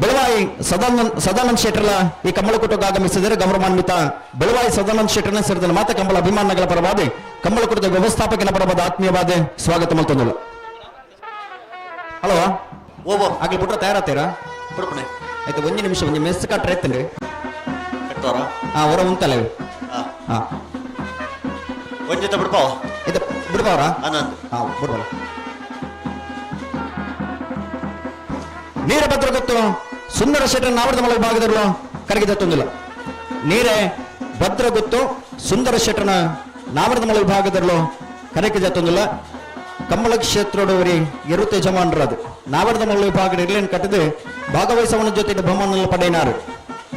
ಬೆಳವಾಯಿ ಸದಾನಂದ ಶೆಟ್ಟರ್ಲ ಈ ಕಮ್ಮಲಕೂಟಕ್ಕೆ ಆಗಮಿಸಿದರೆ ಗೌರವಾನ್ವಿತ ಬೆಳವಾಯಿ ಸದಾನಂದ ಶೆಟ್ಟರ್ನ ಸೇರಿದ ಮಾತ ಕಂಬಳ ಅಭಿಮಾನಗಳ ಪರವಾದ ಕಮ್ಮಲಕೂಟದ ವ್ಯವಸ್ಥಾಪಕನ ಪರವಾದ ಆತ್ಮೀಯವಾದ ಸ್ವಾಗತ ಮಲ್ತೊಂದಿಲ್ಲ. ಹಲೋ, ಓಬೋ ಆಗ್ಲಿ ಬಿಟ್ರೆ ತಯಾರಾತೀರಾ? ಬಿಡ್ಪಣೆ. ಆಯ್ತು, ಒಂದು ನಿಮಿಷ ಒಂದು ಮೆಸ್ ಕಟ್ರೆ ಎತ್ತಂడి. ಕಟ್ಟೋರ? ಹೊರ ಉಂಟಲ್ಲ. ಒಂಜೊತೆ ಬಿಡ್ಪಾವ. ಇದು ಬಿಡ್ಬಾವ್ರಾ? ಆನಂದ್. ಬಿಡ್ಬಾರ. ನೀರಭದ್ರ ಗೊತ್ತು ಸುಂದರ ಶೆಟ್ಟರ್ ನಾವರದ ಮಳೆ ವಿಭಾಗದಲ್ಲೂ ಕರಗಿದ ತೊಂದಿಲ್ಲ. ನೀರೇ ಭದ್ರ ಗೊತ್ತು ಸುಂದರ ಶೆಟ್ಟರ್ನ ನಾವರದ ಮಳೆ ವಿಭಾಗದಲ್ಲೂ ಕರಗಿದ ತೊಂದಿಲ್ಲ. ಕಮ್ಮಳ ಕ್ಷೇತ್ರದವರಿ ಎರುತೆ ಯಜಮಾನರದು ನಾವರದ ಮಳೆ ವಿಭಾಗದ ಇರ್ಲೇನು ಕಟ್ಟದೆ ಭಾಗವಹಿಸವನ ಜೊತೆ ಬಹುಮಾನ ಪಡೆಯಿನಾರು.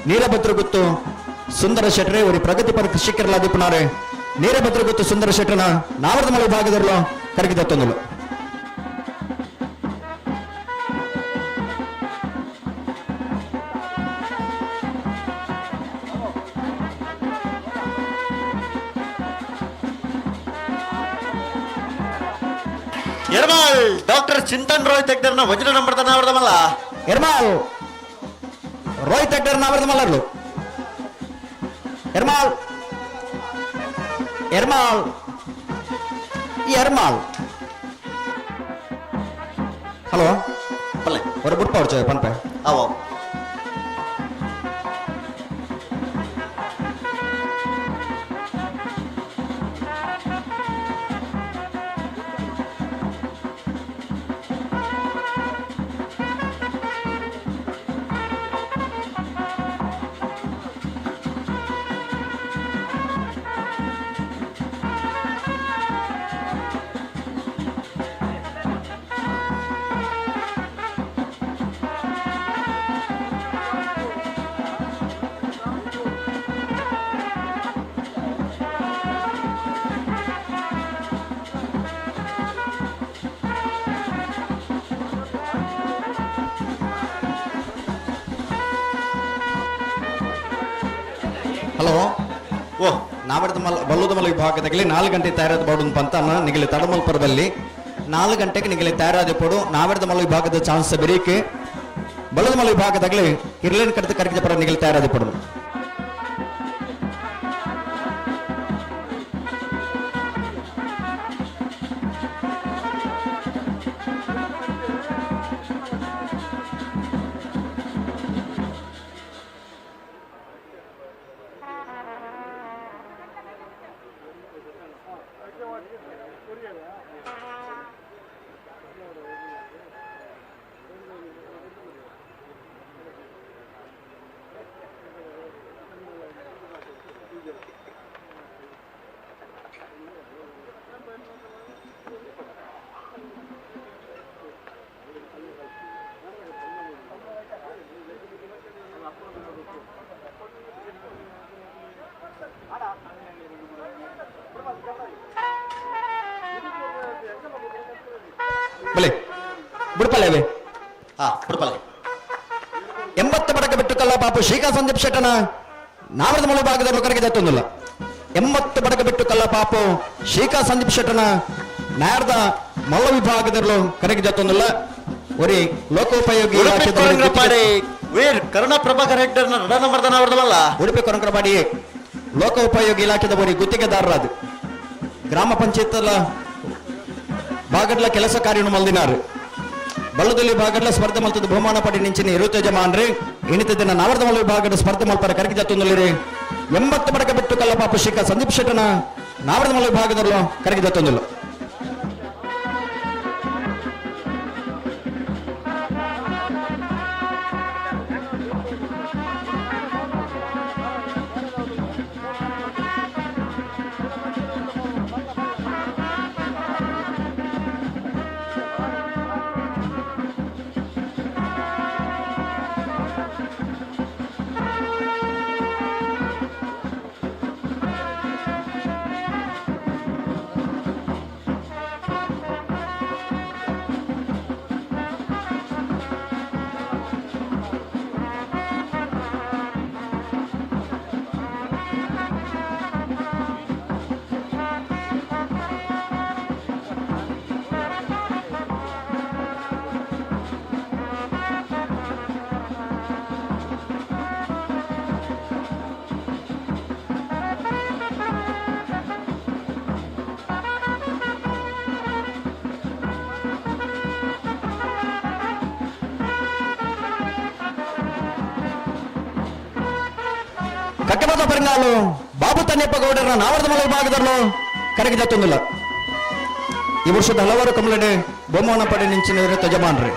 ನೀರಭದ್ರ ಗೊತ್ತು ಸುಂದರ ಶೆಟ್ಟರೆ ஒரு ಪ್ರಗತಿಪರ ಕೃಷಿಕರಲಾದಿಪ್ಪನಾರೆ ನೀರಭದ್ರ ಗೊತ್ತು ಸುಂದರ ಶೆಟ್ಟರ್ನ ನಾವರದ ಮಳೆ ವಿಭಾಗದಲ್ಲೂ ಕರಗಿದ ತೊಂದಿಲ್ಲ. ಎರ್ಮಾಲ್ ಡಾಕ್ಟರ್ ಚಿಂತನ್ ರೋಹಿತ್ ಹೆಗ್ಡೆರ್ನ ವಜ್ರ ನಂಬರ್ ನಾವರ್ದಮಲ್ಲ. ಎರ್ಮಾಲ್ ರೋಹಿತ್ ಹೆಗ್ಡೆರ್ ನಾವರದ ಮಲ್ಲರ್ಲು. ಎರ್ಮಾಲ್ ಎರ್ಮಾಲ್ ಎರ್ಮಾಲ್. ಹಲೋ, ಪಲ್ಲೆ ಹೊರ ಬಿಡ್ಪಾವ್ರ ಪನ್ಪೆ. ಅವ ಹಲೋ. ಓ. ನಾವರ್ದ ಮಲ್ ಬಲ್ಲುದ ಮಲ ವಿಭಾಗದಾಗಲಿ 4 ಗಂಟೆ ತಯಾರಾದ ಬಾಡು ಪಂತನ ನಿಗಲಿ ತಡಮಲ್ಪರದಲ್ಲಿ 4 ಗಂಟೆಗೆ ನಿಗಲಿ ತಯಾರಾದ ಪಡು ನಾವರ್ದ ಮಲ ವಿಭಾಗದ ಚಾನ್ಸ್ ಬೆರೀಕೆ ಬಲ್ಲದ ಮಲ ವಿಭಾಗದಾಗಲಿ ಇರ್ಲೇನ್ ಕಡತ ಕರಗಿದ ಪರ ನಿಗಲಿ ತಯಾರಾದ ಪಡು. ಬಲೆ ಬುಡ್ಪಲೆ ಹಾ ಬುಡ್ಪಲೆ. 80 ಪಡಕ ಬಿಟ್ಟು ಕಲ್ಲ ಪಾಪು ಶ್ರೀಕಾ ಸಂದೀಪ್ ಶೆಟ್ಟನ ನಾವರದ ಮಳೆ ಭಾಗದ ಕರೆಗೆ ಜತ್ತೊಂದಿಲ್ಲ. 80 ಪಡಕ ಬಿಟ್ಟು ಕಲ್ಲ ಪಾಪು ಶ್ರೀಕಾ ಸಂದೀಪ್ ಶೆಟ್ಟನ ನಾರದ ಮಲ್ಲ ವಿಭಾಗದಲ್ಲೂ ಕರೆಗೆ ಜತ್ತೊಂದಿಲ್ಲ. ಒರಿ ಲೋಕೋಪಯೋಗಿ ಉಡುಪಿ ಇಲಾಖೆದವರು ಕೊರಂಗ್ರಪಾಡಿ ವೀರ್ ಕರುಣಾ ಪ್ರಭಾಕರ್ ಹೆಗ್ಡರ್ನ ರಡ ನಂಬರ್ದ ನಾವರ್ದವಲ್ಲ. ಉಡುಪಿ ಕೊರಂಗ್ರಪಾಡಿ ಲೋಕೋಪಯೋಗಿ ಇಲಾಖೆದ ಒರಿ ಗುತ್ತಿಗೆದಾರರಾದ ಗ್ರಾಮ ಪಂಚಾಯತ್ ಬಾಗಡ್ಲ ಕೆಲಸ ಕಾರ್ಯವನ್ನು ಮಲ್ದಿನಾರು. ಬಳ್ಳದಲ್ಲಿ ಬಾಗಡ್ಲ ಸ್ಪರ್ಧೆ ಮಲ್ತದ ಬಹುಮಾನ ಪಡಿ ನಿಂಚಿನ ಇರುತ್ತ ಯಜಮಾನ್ರಿ ಇಣಿತ ದಿನ ನಾವರ್ದ ಮಲ್ಲ ವಿಭಾಗದ ಸ್ಪರ್ಧೆ ಮಲ್ಪರ ಕರಗಿ ಜತ್ತೊಂದುಲಿರಿ. 80 ಪಡಕ ಬಿಟ್ಟು ಕಲ್ಲ ಪಾಪು ಶಿಖ ಸಂದೀಪ್ ಶೆಟ್ಟನ ನಾವರ್ದ ಮಲ್ಲ ವಿಭಾಗದಲ್ಲೂ ಕರಗಿ ಜತ್ತೊಂದಿಲ್ಲ. ಕಟ್ಟಬದ ಪರಿಂಗಾಲು ಬಾಬು ತನ್ನೆಪ್ಪ ಗೌಡರ ನಾವರದ ಮಲೆ ವಿಭಾಗದಲ್ಲೂ ಕರಗಿ ಜತ್ತೊಂದಿಲ್ಲ. ಈ ವರ್ಷದ ಹಲವಾರು ಕಮಲಡೆ ಬಹುಮಾನ ಪಡೆ ನಿಂಚಿನ ಯಜಮಾನ್ರಿ.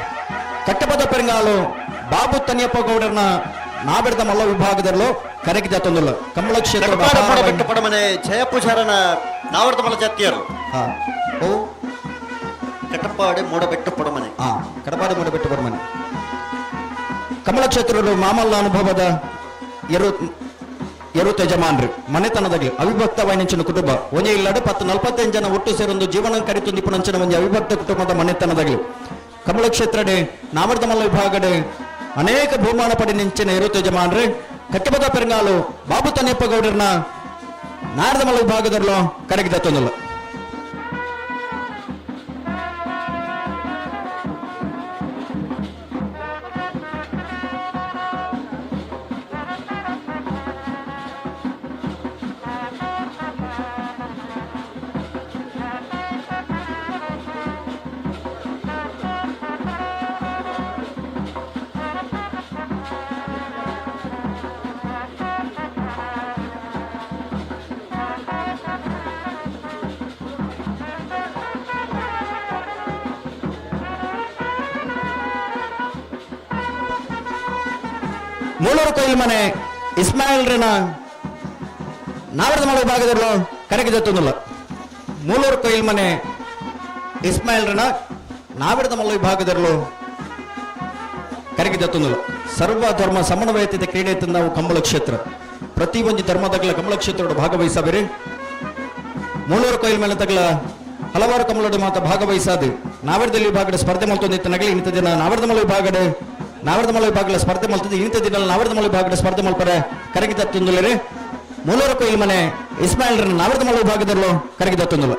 ಕಟ್ಟಬದ ಪೆರಂಗಾಲು ಬಾಬು ತನ್ಯಪ್ಪ ಗೌಡರನ ನಾವೆರದ ಮಲ್ಲ ವಿಭಾಗದಲ್ಲೂ ಕರಗಿ ಜತ್ತೊಂದಿಲ್ಲ. ಕಮಲ ಕ್ಷೇತ್ರ ಬಿಟ್ಟು ಪಡಮನೆ ಜಯಪೂಜಾರನ ನಾವರದ ಮಲ್ಲ ಜಾತಿಯರು. ಓ ಕಟಪಾಡಿ ಮೂಡಬೆಟ್ಟು ಪಡಮನೆ. ಕಟಪಾಡಿ ಮೂಡಬೆಟ್ಟು ಪಡಮನೆ. ಕಮಲ ಕ್ಷೇತ್ರದ ಮಾಮಲ್ಲ ಅನುಭವದ ಎರು ಯಜಮಾನ್ರಿ ಮನೆತನದಾಗಲಿ ಅವಿಭಕ್ತ ವೈನಂಚಿನ ಕುಟುಂಬ ಒಂಜೆ ಇಲ್ಲಡೆ 10-45 ಜನ ಒಟ್ಟು ಸೇರೊಂದು ಜೀವನ ಕರಿತು ಪುನಂಚಿನ ಒಂಜಿ ಅವಿಭಕ್ತ ಕುಟುಂಬದ ಮನೆತನದಾಗಲಿ ಕಮಲ ಕ್ಷೇತ್ರಡೆ ನಾಮರ್ದ ಮಲ್ಲ ವಿಭಾಗಡೆ ಅನೇಕ ಬಹುಮಾನ ಪಡೆ ನಿಂಚಿನ ಎರು ಯಜಮಾನ್ರಿ. ಕಟ್ಟಬದ ಪೆರಂಗಾಲು ಬಾಬು ತನ್ಯಪ್ಪ ಗೌಡರನ್ನ ನಾರದ ಮಲ್ಲ ವಿಭಾಗದಲ್ಲೂ ಕರಗಿ ದತ್ತೊಂದಿಲ್ಲ. ಮೂಲೂರು ಕೊಯ್ಲು ಮನೆ ಇಸ್ಮಾಯಿಲ್ರನ ನಾವರದ ಮಳೆ ವಿಭಾಗದಲ್ಲೂ ಕರೆಗೆ ಜತ್ತೊಂದಿಲ್ಲ. ಮೂಲೂರು ಕೊಯ್ಲು ಮನೆ ಇಸ್ಮಾಯಿಲ್ರನ ನಾವಿರದ ಮಲ್ಲ ವಿಭಾಗದಲ್ಲೂ ಕರೆಗೆ ಜತ್ತೊಂದಿಲ್ಲ. ಸರ್ವ ಧರ್ಮ ಸಮನ್ವಯತೆ ಕ್ರೀಡೆ ನಾವು ಕಂಬಳ ಕ್ಷೇತ್ರ ಪ್ರತಿ ಒಂದು ಧರ್ಮದಾಗಲ ಕಮಲ ಕ್ಷೇತ್ರದ ಭಾಗವಹಿಸಬೇರಿ. ಮೂಲೂರು ಕೊಯ್ಲು ಮೇಲೆ ತಗಲ ಹಲವಾರು ಕಮಲೋಡು ಮಾತ್ರ ಭಾಗವಹಿಸಾದು ನಾವಿರದಲ್ಲಿ ವಿಭಾಗದ ಸ್ಪರ್ಧೆ ಮಲ್ತೊಂದಿತ್ತು ನಗಲಿ ಇಂಥ ದಿನ ನಾವಿರದ ಮಲ್ಲ ವಿಭಾಗದ ನಾವರದ ಮಲ್ಲ ವಿಭಾಗದ ಸ್ಪರ್ಧೆ ಮಲ್ತದ್ದು ಇಂಥ ದಿನ ನಾವರದ ಮಲ್ಲ ವಿಭಾಗದ ಸ್ಪರ್ಧೆ ಮಲ್ಪರೆ ಕರಗಿ ತತ್ತೊಂದುಲೇರಿ. ಮೂಲೂರು ಕೊಯ್ಲು ಮನೆ ಇಸ್ಮಾಯಿಲ್ ನಾವರ್ದ ಮಲ್ಲ ವಿಭಾಗದಲ್ಲೂ ಕರಗಿದತ್ತೊಂದು.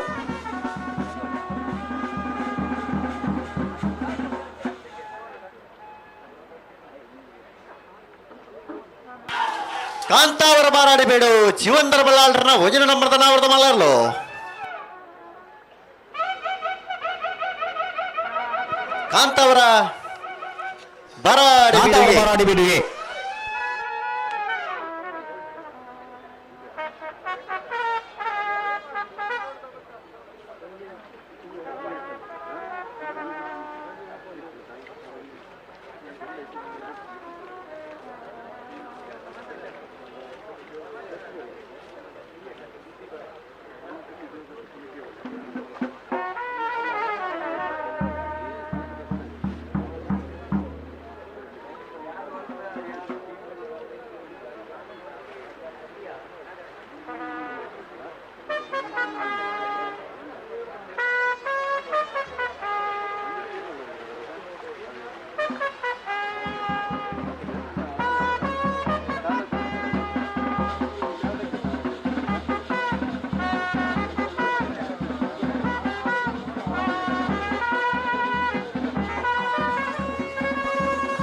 ಕಾಂತಾವರ ಬಾರಾಡಿ ಬೇಡು ಜೀವಂತರ ಬಲ್ಲಾಳ್ರನ್ನ ವಜನ ನಂಬರ್ದ ನಾವರ್ದ ಮಲ್ಲರ್ಲು. ಕಾಂತಾವರ ಬಾರಾಡಿ ಕಾಂತಾವರ ಬೀಡುಗೆ. ಬಾರಾಡಿ ಬೀಡುಗೆ.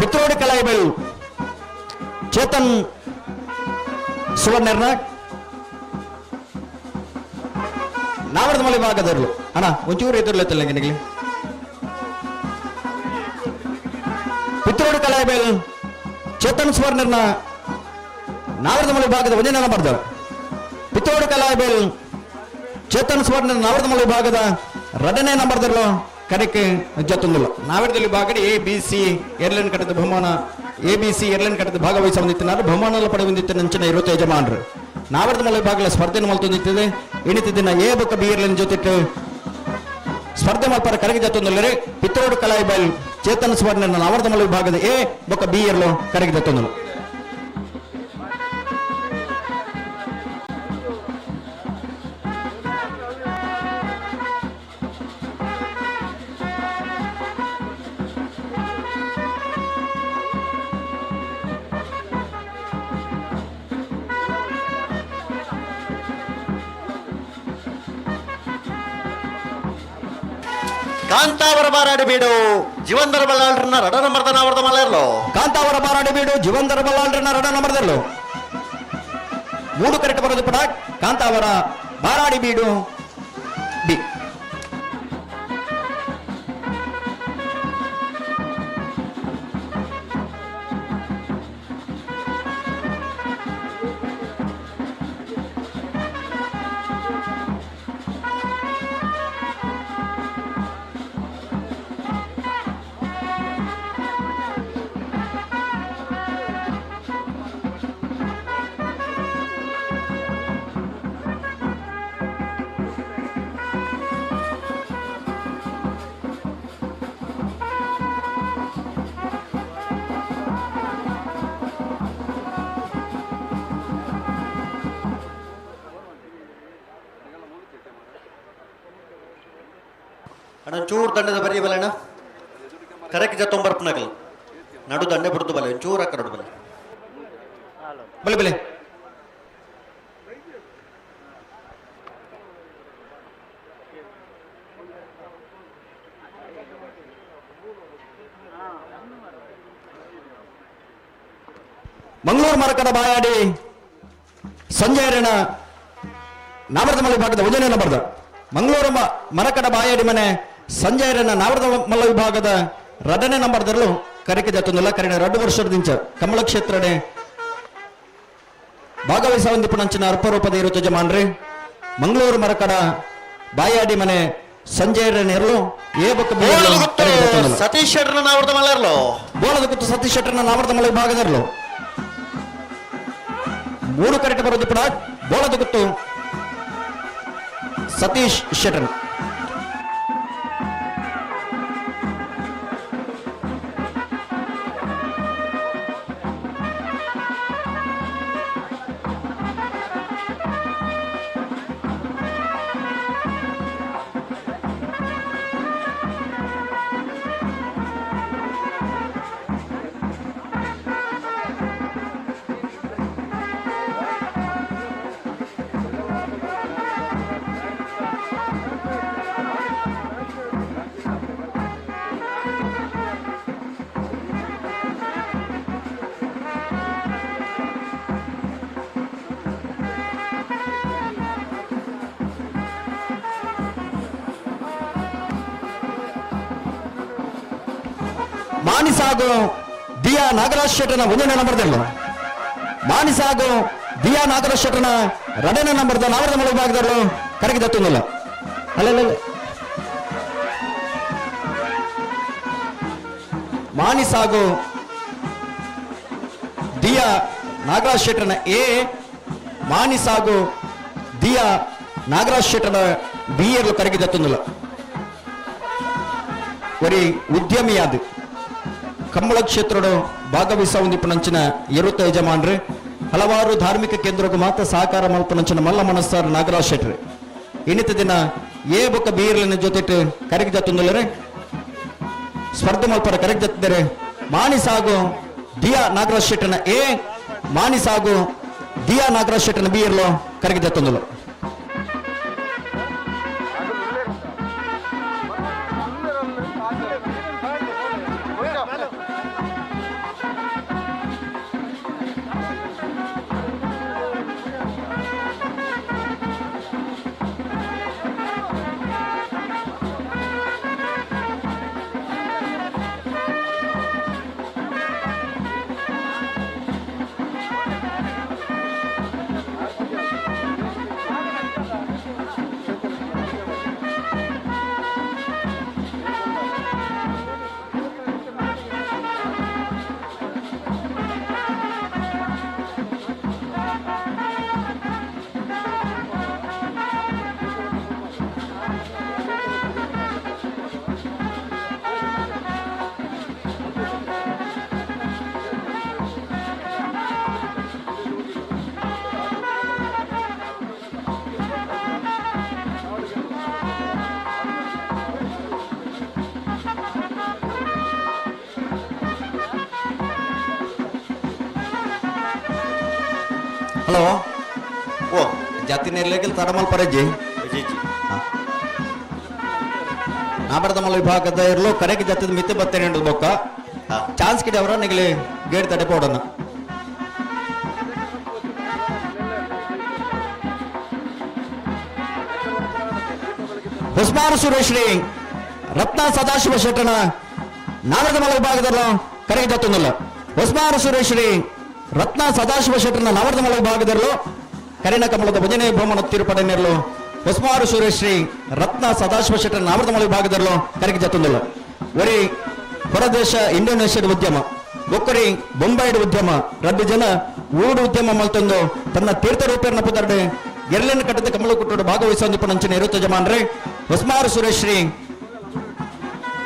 ಪಿತ್ರೋಡಿ ಕಲಾಯಿಬೆಲ್ ಚೇತನ್ ಸುವರ್ಣರ್ನ ನಾವರ್ದ ಮಲೆ ಭಾಗದರ್ಲು. ಅಣ್ಣ ಒಂಚೂರು ಎದುರ್ಲತ್ತಲ್ಲ ನಿನಗೆ. ಪಿತ್ರೋಡಿ ಕಲಾಯಿಬೆಲ್ ಚೇತನ್ ಸುವರ್ಣರ್ನ ನಾವರ್ದ ಮಲೆ ಭಾಗದ ಒಂದೇ ನಂಬರ್ದವರು. ಪಿತ್ರೋಡಿ ಕಲಾಯಿಬೆಲ್ ಚೇತನ್ ಸುವರ್ಣ ನಾವರ್ದ ಮಲೆ ವಿಭಾಗದ ರಡನೇ ನಂಬರ್ದರ್ಲು ಕರೆಕ್ ಜೊತ್ತೊಂದಿಲ್ಲ. ನಾವರ್ದಲ್ಲಿ ಭಾಗದ ಎ ಬಿ ಸಿ ಏರ್ಲೈನ್ ಕಟ್ಟದ ಬಹುಮಾನ, ಎ ಬಿ ಸಿ ಏರ್ಲೈನ್ ಕಟ್ಟದ ಭಾಗವಹಿಸ ಹೊಂದಿತ್ತಿನಾರು ಬಹುಮಾನ ಪಡೆ ಹೊಂದಿತ್ತ ನಂಚಿನ ಇರುತ್ತ ಯಜಮಾನರು. ನಾವರ್ದ ಮಲೆ ವಿಭಾಗದ ಸ್ಪರ್ಧೆ ಮಲ್ತೊಂದಿತ್ತದೆ. ಎಣಿತಿದ್ದಿನ ಎ ಬೊಕ್ಕ ಬಿ ಏರ್ಲೈನ್ ಜೊತೆ ಸ್ಪರ್ಧೆ ಮಲ್ಪರ ಕರೆಗೆ ಜೊತ್ತೊಂದಿಲ್ಲರೆ ಪಿತ್ರೋಡು ಕಲಾಯಿ ಬೈಲ್ ಚೇತನ್ ಸುವರ್ಣ ನಾವರ್ದ ಮಲೆ ವಿಭಾಗದ ಎ ಬೊಕ್ಕ ಬಿ ಏರ್ಲು ಕರೆಗೆ ಜೊತ್ತೊಂದಿಲ್ಲ. ಕಾಂತಾವರ ಬಾರಾಡಿ ಬೀಡು ಜೀವಂತರ ಬಲ್ಲಾಳ್ರನ್ನ ರಡ ನಂಬರ್ದ ನಾವರ್ದ ಮಲ್ಲರ್ಲು. ಕಾಂತಾವರ ಬಾರಾಡಿ ಬೀಡು ಜೀವಂತರ ಬಲ್ಲಾಳ್ರನ್ನ ರಡ ನಂಬರ್ದಲ್ಲು. ಮೂಡು ಕರೆಕ್ಟ್ ಬರೋದು ಪಡ ಕಾಂತಾವರ ಬಾರಾಡಿ ಬೀಡು ಬಿ. ಅಣ್ಣ ಚೂರು ದಂಡದ ಬರೀ ಬಲೆ ಅಣ್ಣ. ಕರೆಕ್ಟ್ ಜತ್ತೊಂಬರ್ಪನಗಲ್ ನಡು ದಂಡೆ ಬಿಡ್ದು ಬಲೆ ಒಂಚೂರು ಅಕ್ಕ ನಡು ಬಲೆ. ಬಲೆ ಬಲೆ. ಮಂಗಳೂರು ಮರಕದ ಬಾಯಾಡಿ ಸಂಜಯರಣ ನಾವರ್ದಮಲ್ಲ ವಿಭಾಗದ ಒಂದನೇ ನಂಬರ್ದ. ಮಂಗಳೂರು ಮರಕಡ ಬಾಯಾಡಿ ಮನೆ ಸಂಜಯರಣ ನಾವರ್ದಮಲ್ಲ ವಿಭಾಗದ ರಡನೇ ನಂಬರ್ದಲ್ಲೂ ಕರೆಕೆ ಜತ್ತೊಂದಿಲ್ಲ. ಕರೆನ 2 ವರ್ಷದಿಂಚ ಕಮಲ ಕ್ಷೇತ್ರಡೆ ಭಾಗವಹಿಸ ಹೊಂದಿಪುಣಂಚಿನ ಅರ್ಪರೂಪದ ಇರುತ್ತ ಜಮಾನ್ರಿ. ಮಂಗಳೂರು ಮರಕಡ ಬಾಯಾಡಿ ಮನೆ ಸಂಜಯರ ನೆರಳು ಏ ಬೊಕ್ಕ ಬಿ ಎರ್ಲು ಕರೆಗೆ ಜತ್ತೊಂದಿಲ್ಲ. ಸತೀಶ್ ಶೆಟ್ಟರ್ನ ನಾವರ್ದ ಮಲ್ಲರ್ಲು. ಬೋಳದ ಗುತ್ತು ಸತೀಶ್ ಶೆಟ್ಟರ್ನ ನಾವರ್ದಮಲ್ಲ ವಿಭಾಗದರ್ಲು. 3 ಕರೆಕ್ಟ್ ಬರೋದು ಕೂಡ ಬೋಳದ ಗುತ್ತು ಸತೀಶ್ ಶೆಟ್ಟರ್. ಮಾನಿಸಾಗು ದಿಯಾ ನಾಗರಾಜ್ ಶೆಟ್ಟನ ಒಂದನೇ ನಂಬರ್ದಲ್ಲೋ. ಮಾನಿಸಾಗು ದಿಯಾ ನಾಗರಾಜ್ ಶೆಟ್ಟನ ಎರಡನೇ ನಂಬರ್ದ ನಾವರದ ಮಳೆ ವಿಭಾಗದಲ್ಲೂ ಕರಗಿ ದತ್ತೊಂದಿಲ್ಲ. ಅಲ್ಲ, ಮಾನಿಸಾಗು ದಿಯಾ ನಾಗರಾಜ್ ಶೆಟ್ಟನ ಎ, ಮಾನಿಸಾಗು ದಿಯಾ ನಾಗರಾಜ್ ಶೆಟ್ಟನ ಬಿ ಎರ್ಲು ಕರಗಿ ದತ್ತೊಂದಿಲ್ಲ. ಒರಿ ಉದ್ಯಮಿಯಾದ ಕಂಬಳ ಕ್ಷೇತ್ರದ ಭಾಗವಹಿಸ ಒಂದಿಪ್ಪನಂಚಿನ ಎರುತ್ತ ಯಜಮಾನ್ರು, ಹಲವಾರು ಧಾರ್ಮಿಕ ಕೇಂದ್ರಕ್ಕೂ ಮಾತ್ರ ಸಹಕಾರ ಮಲ್ಪನಂಚಿನ ಮಲ್ಲ ಮನಸ್ಸಾರ್ ನಾಗರಾಜ್ ಶೆಟ್ರು ಇನ್ನಿತ ದಿನ ಏ ಬೊಕ್ಕ ಬೀರ್ಲಿನ ಜೊತೆ ಕರಗಿ ಜತ್ತೊಂದುಲ್ಲರೆ ಸ್ಪರ್ಧೆ ಮಲ್ಪರ ಕರಗಿ ಜತ್ತಿದ್ದಾರೆ. ಮಾನಿಸಾಗು ದಿಯಾ ನಾಗರಾಜ್ ಶೆಟ್ಟನ ಎ, ಮಾನಿಸಾಗು ದಿಯಾ ನಾಗರಾಜ್ ಶೆಟ್ಟನ ಬಿ ಇರ್ಲೋ ಕರಗಿ ಜತ್ತೊಂದುಲ್ಲ. ಹಲೋ, ಓ ಜಾತಿ ನೆರ್ಲಿಕ್ಕೆ ತಡಮಲ್ ಪರಜ್ಜಿ ಜಿ ಜಿ. ನಾಬರ್ದಮಲ್ ವಿಭಾಗದ ಇರಲು ಕರೆಗೆ ಜಾತಿದ ಮಿತ್ತೆ ಬತ್ತೇನೆ ಬೊಕ್ಕ ಚಾನ್ಸ್ ಕಿಡಿ ಅವರ ನಿಗಲಿ ಗೇಟ್ ತಡೆ ಪೋಡೋಣ. ಹೊಸ್ಮಾರು ಸುರೇಶ್ರೀ ರತ್ನ ಸದಾಶಿವ ಶೆಟ್ಟನ ನಾವರದಮಲ ವಿಭಾಗದಲ್ಲೂ ಕರೆಗೆ ಜತ್ತೊಂದಲ್ಲ. ಹೊಸ್ಮಾರು ಸುರೇಶ್ರೀ ರತ್ನ ಸದಾಶಿವ ಶೆಟ್ಟನ ನವರದಮಲ ವಿಭಾಗದಲ್ಲೂ ಕರಿನ ಕಮಲದ ಭಜನೆ ಭ್ರಮಣ ತಿರುಪಡೆನೆರಲು ಹೊಸ್ಮಾರು ಸುರೇಶ್ರೀ ರತ್ನ ಸದಾಶಿವ ಶೆಟ್ಟನ ನಾವರದಮಲ ವಿಭಾಗದಲ್ಲೂ ಕರೆಗೆ ಜತ್ತೊಂದಲ್ಲ. ಒರಿ ಹೊರದೇಶ ಇಂಡೋನೇಷ್ಯಾದ ಉದ್ಯಮ, ಒಕ್ಕರಿ ಬೊಂಬಾಯಿಡ್ ಉದ್ಯಮ, ರಡ್ಡು ಜನ ಊಡು ಉದ್ಯಮ ಮಲ್ತೊಂದು ತನ್ನ ತೀರ್ಥರೂಪೇರ್ನ ಪುದರ್ಡೆ ಎರಲೆನ್ ಕಟ್ಟದ ಕಮಲ ಕುಟ್ಟೋಡು ಭಾಗವಹಿಸೊಂದು ಪಣಂಚಿನ ಇರುತ್ತ ಜಮಾನ್ರೆ ಹೊಸ್ಮಾರು ಸುರೇಶ್ರೀ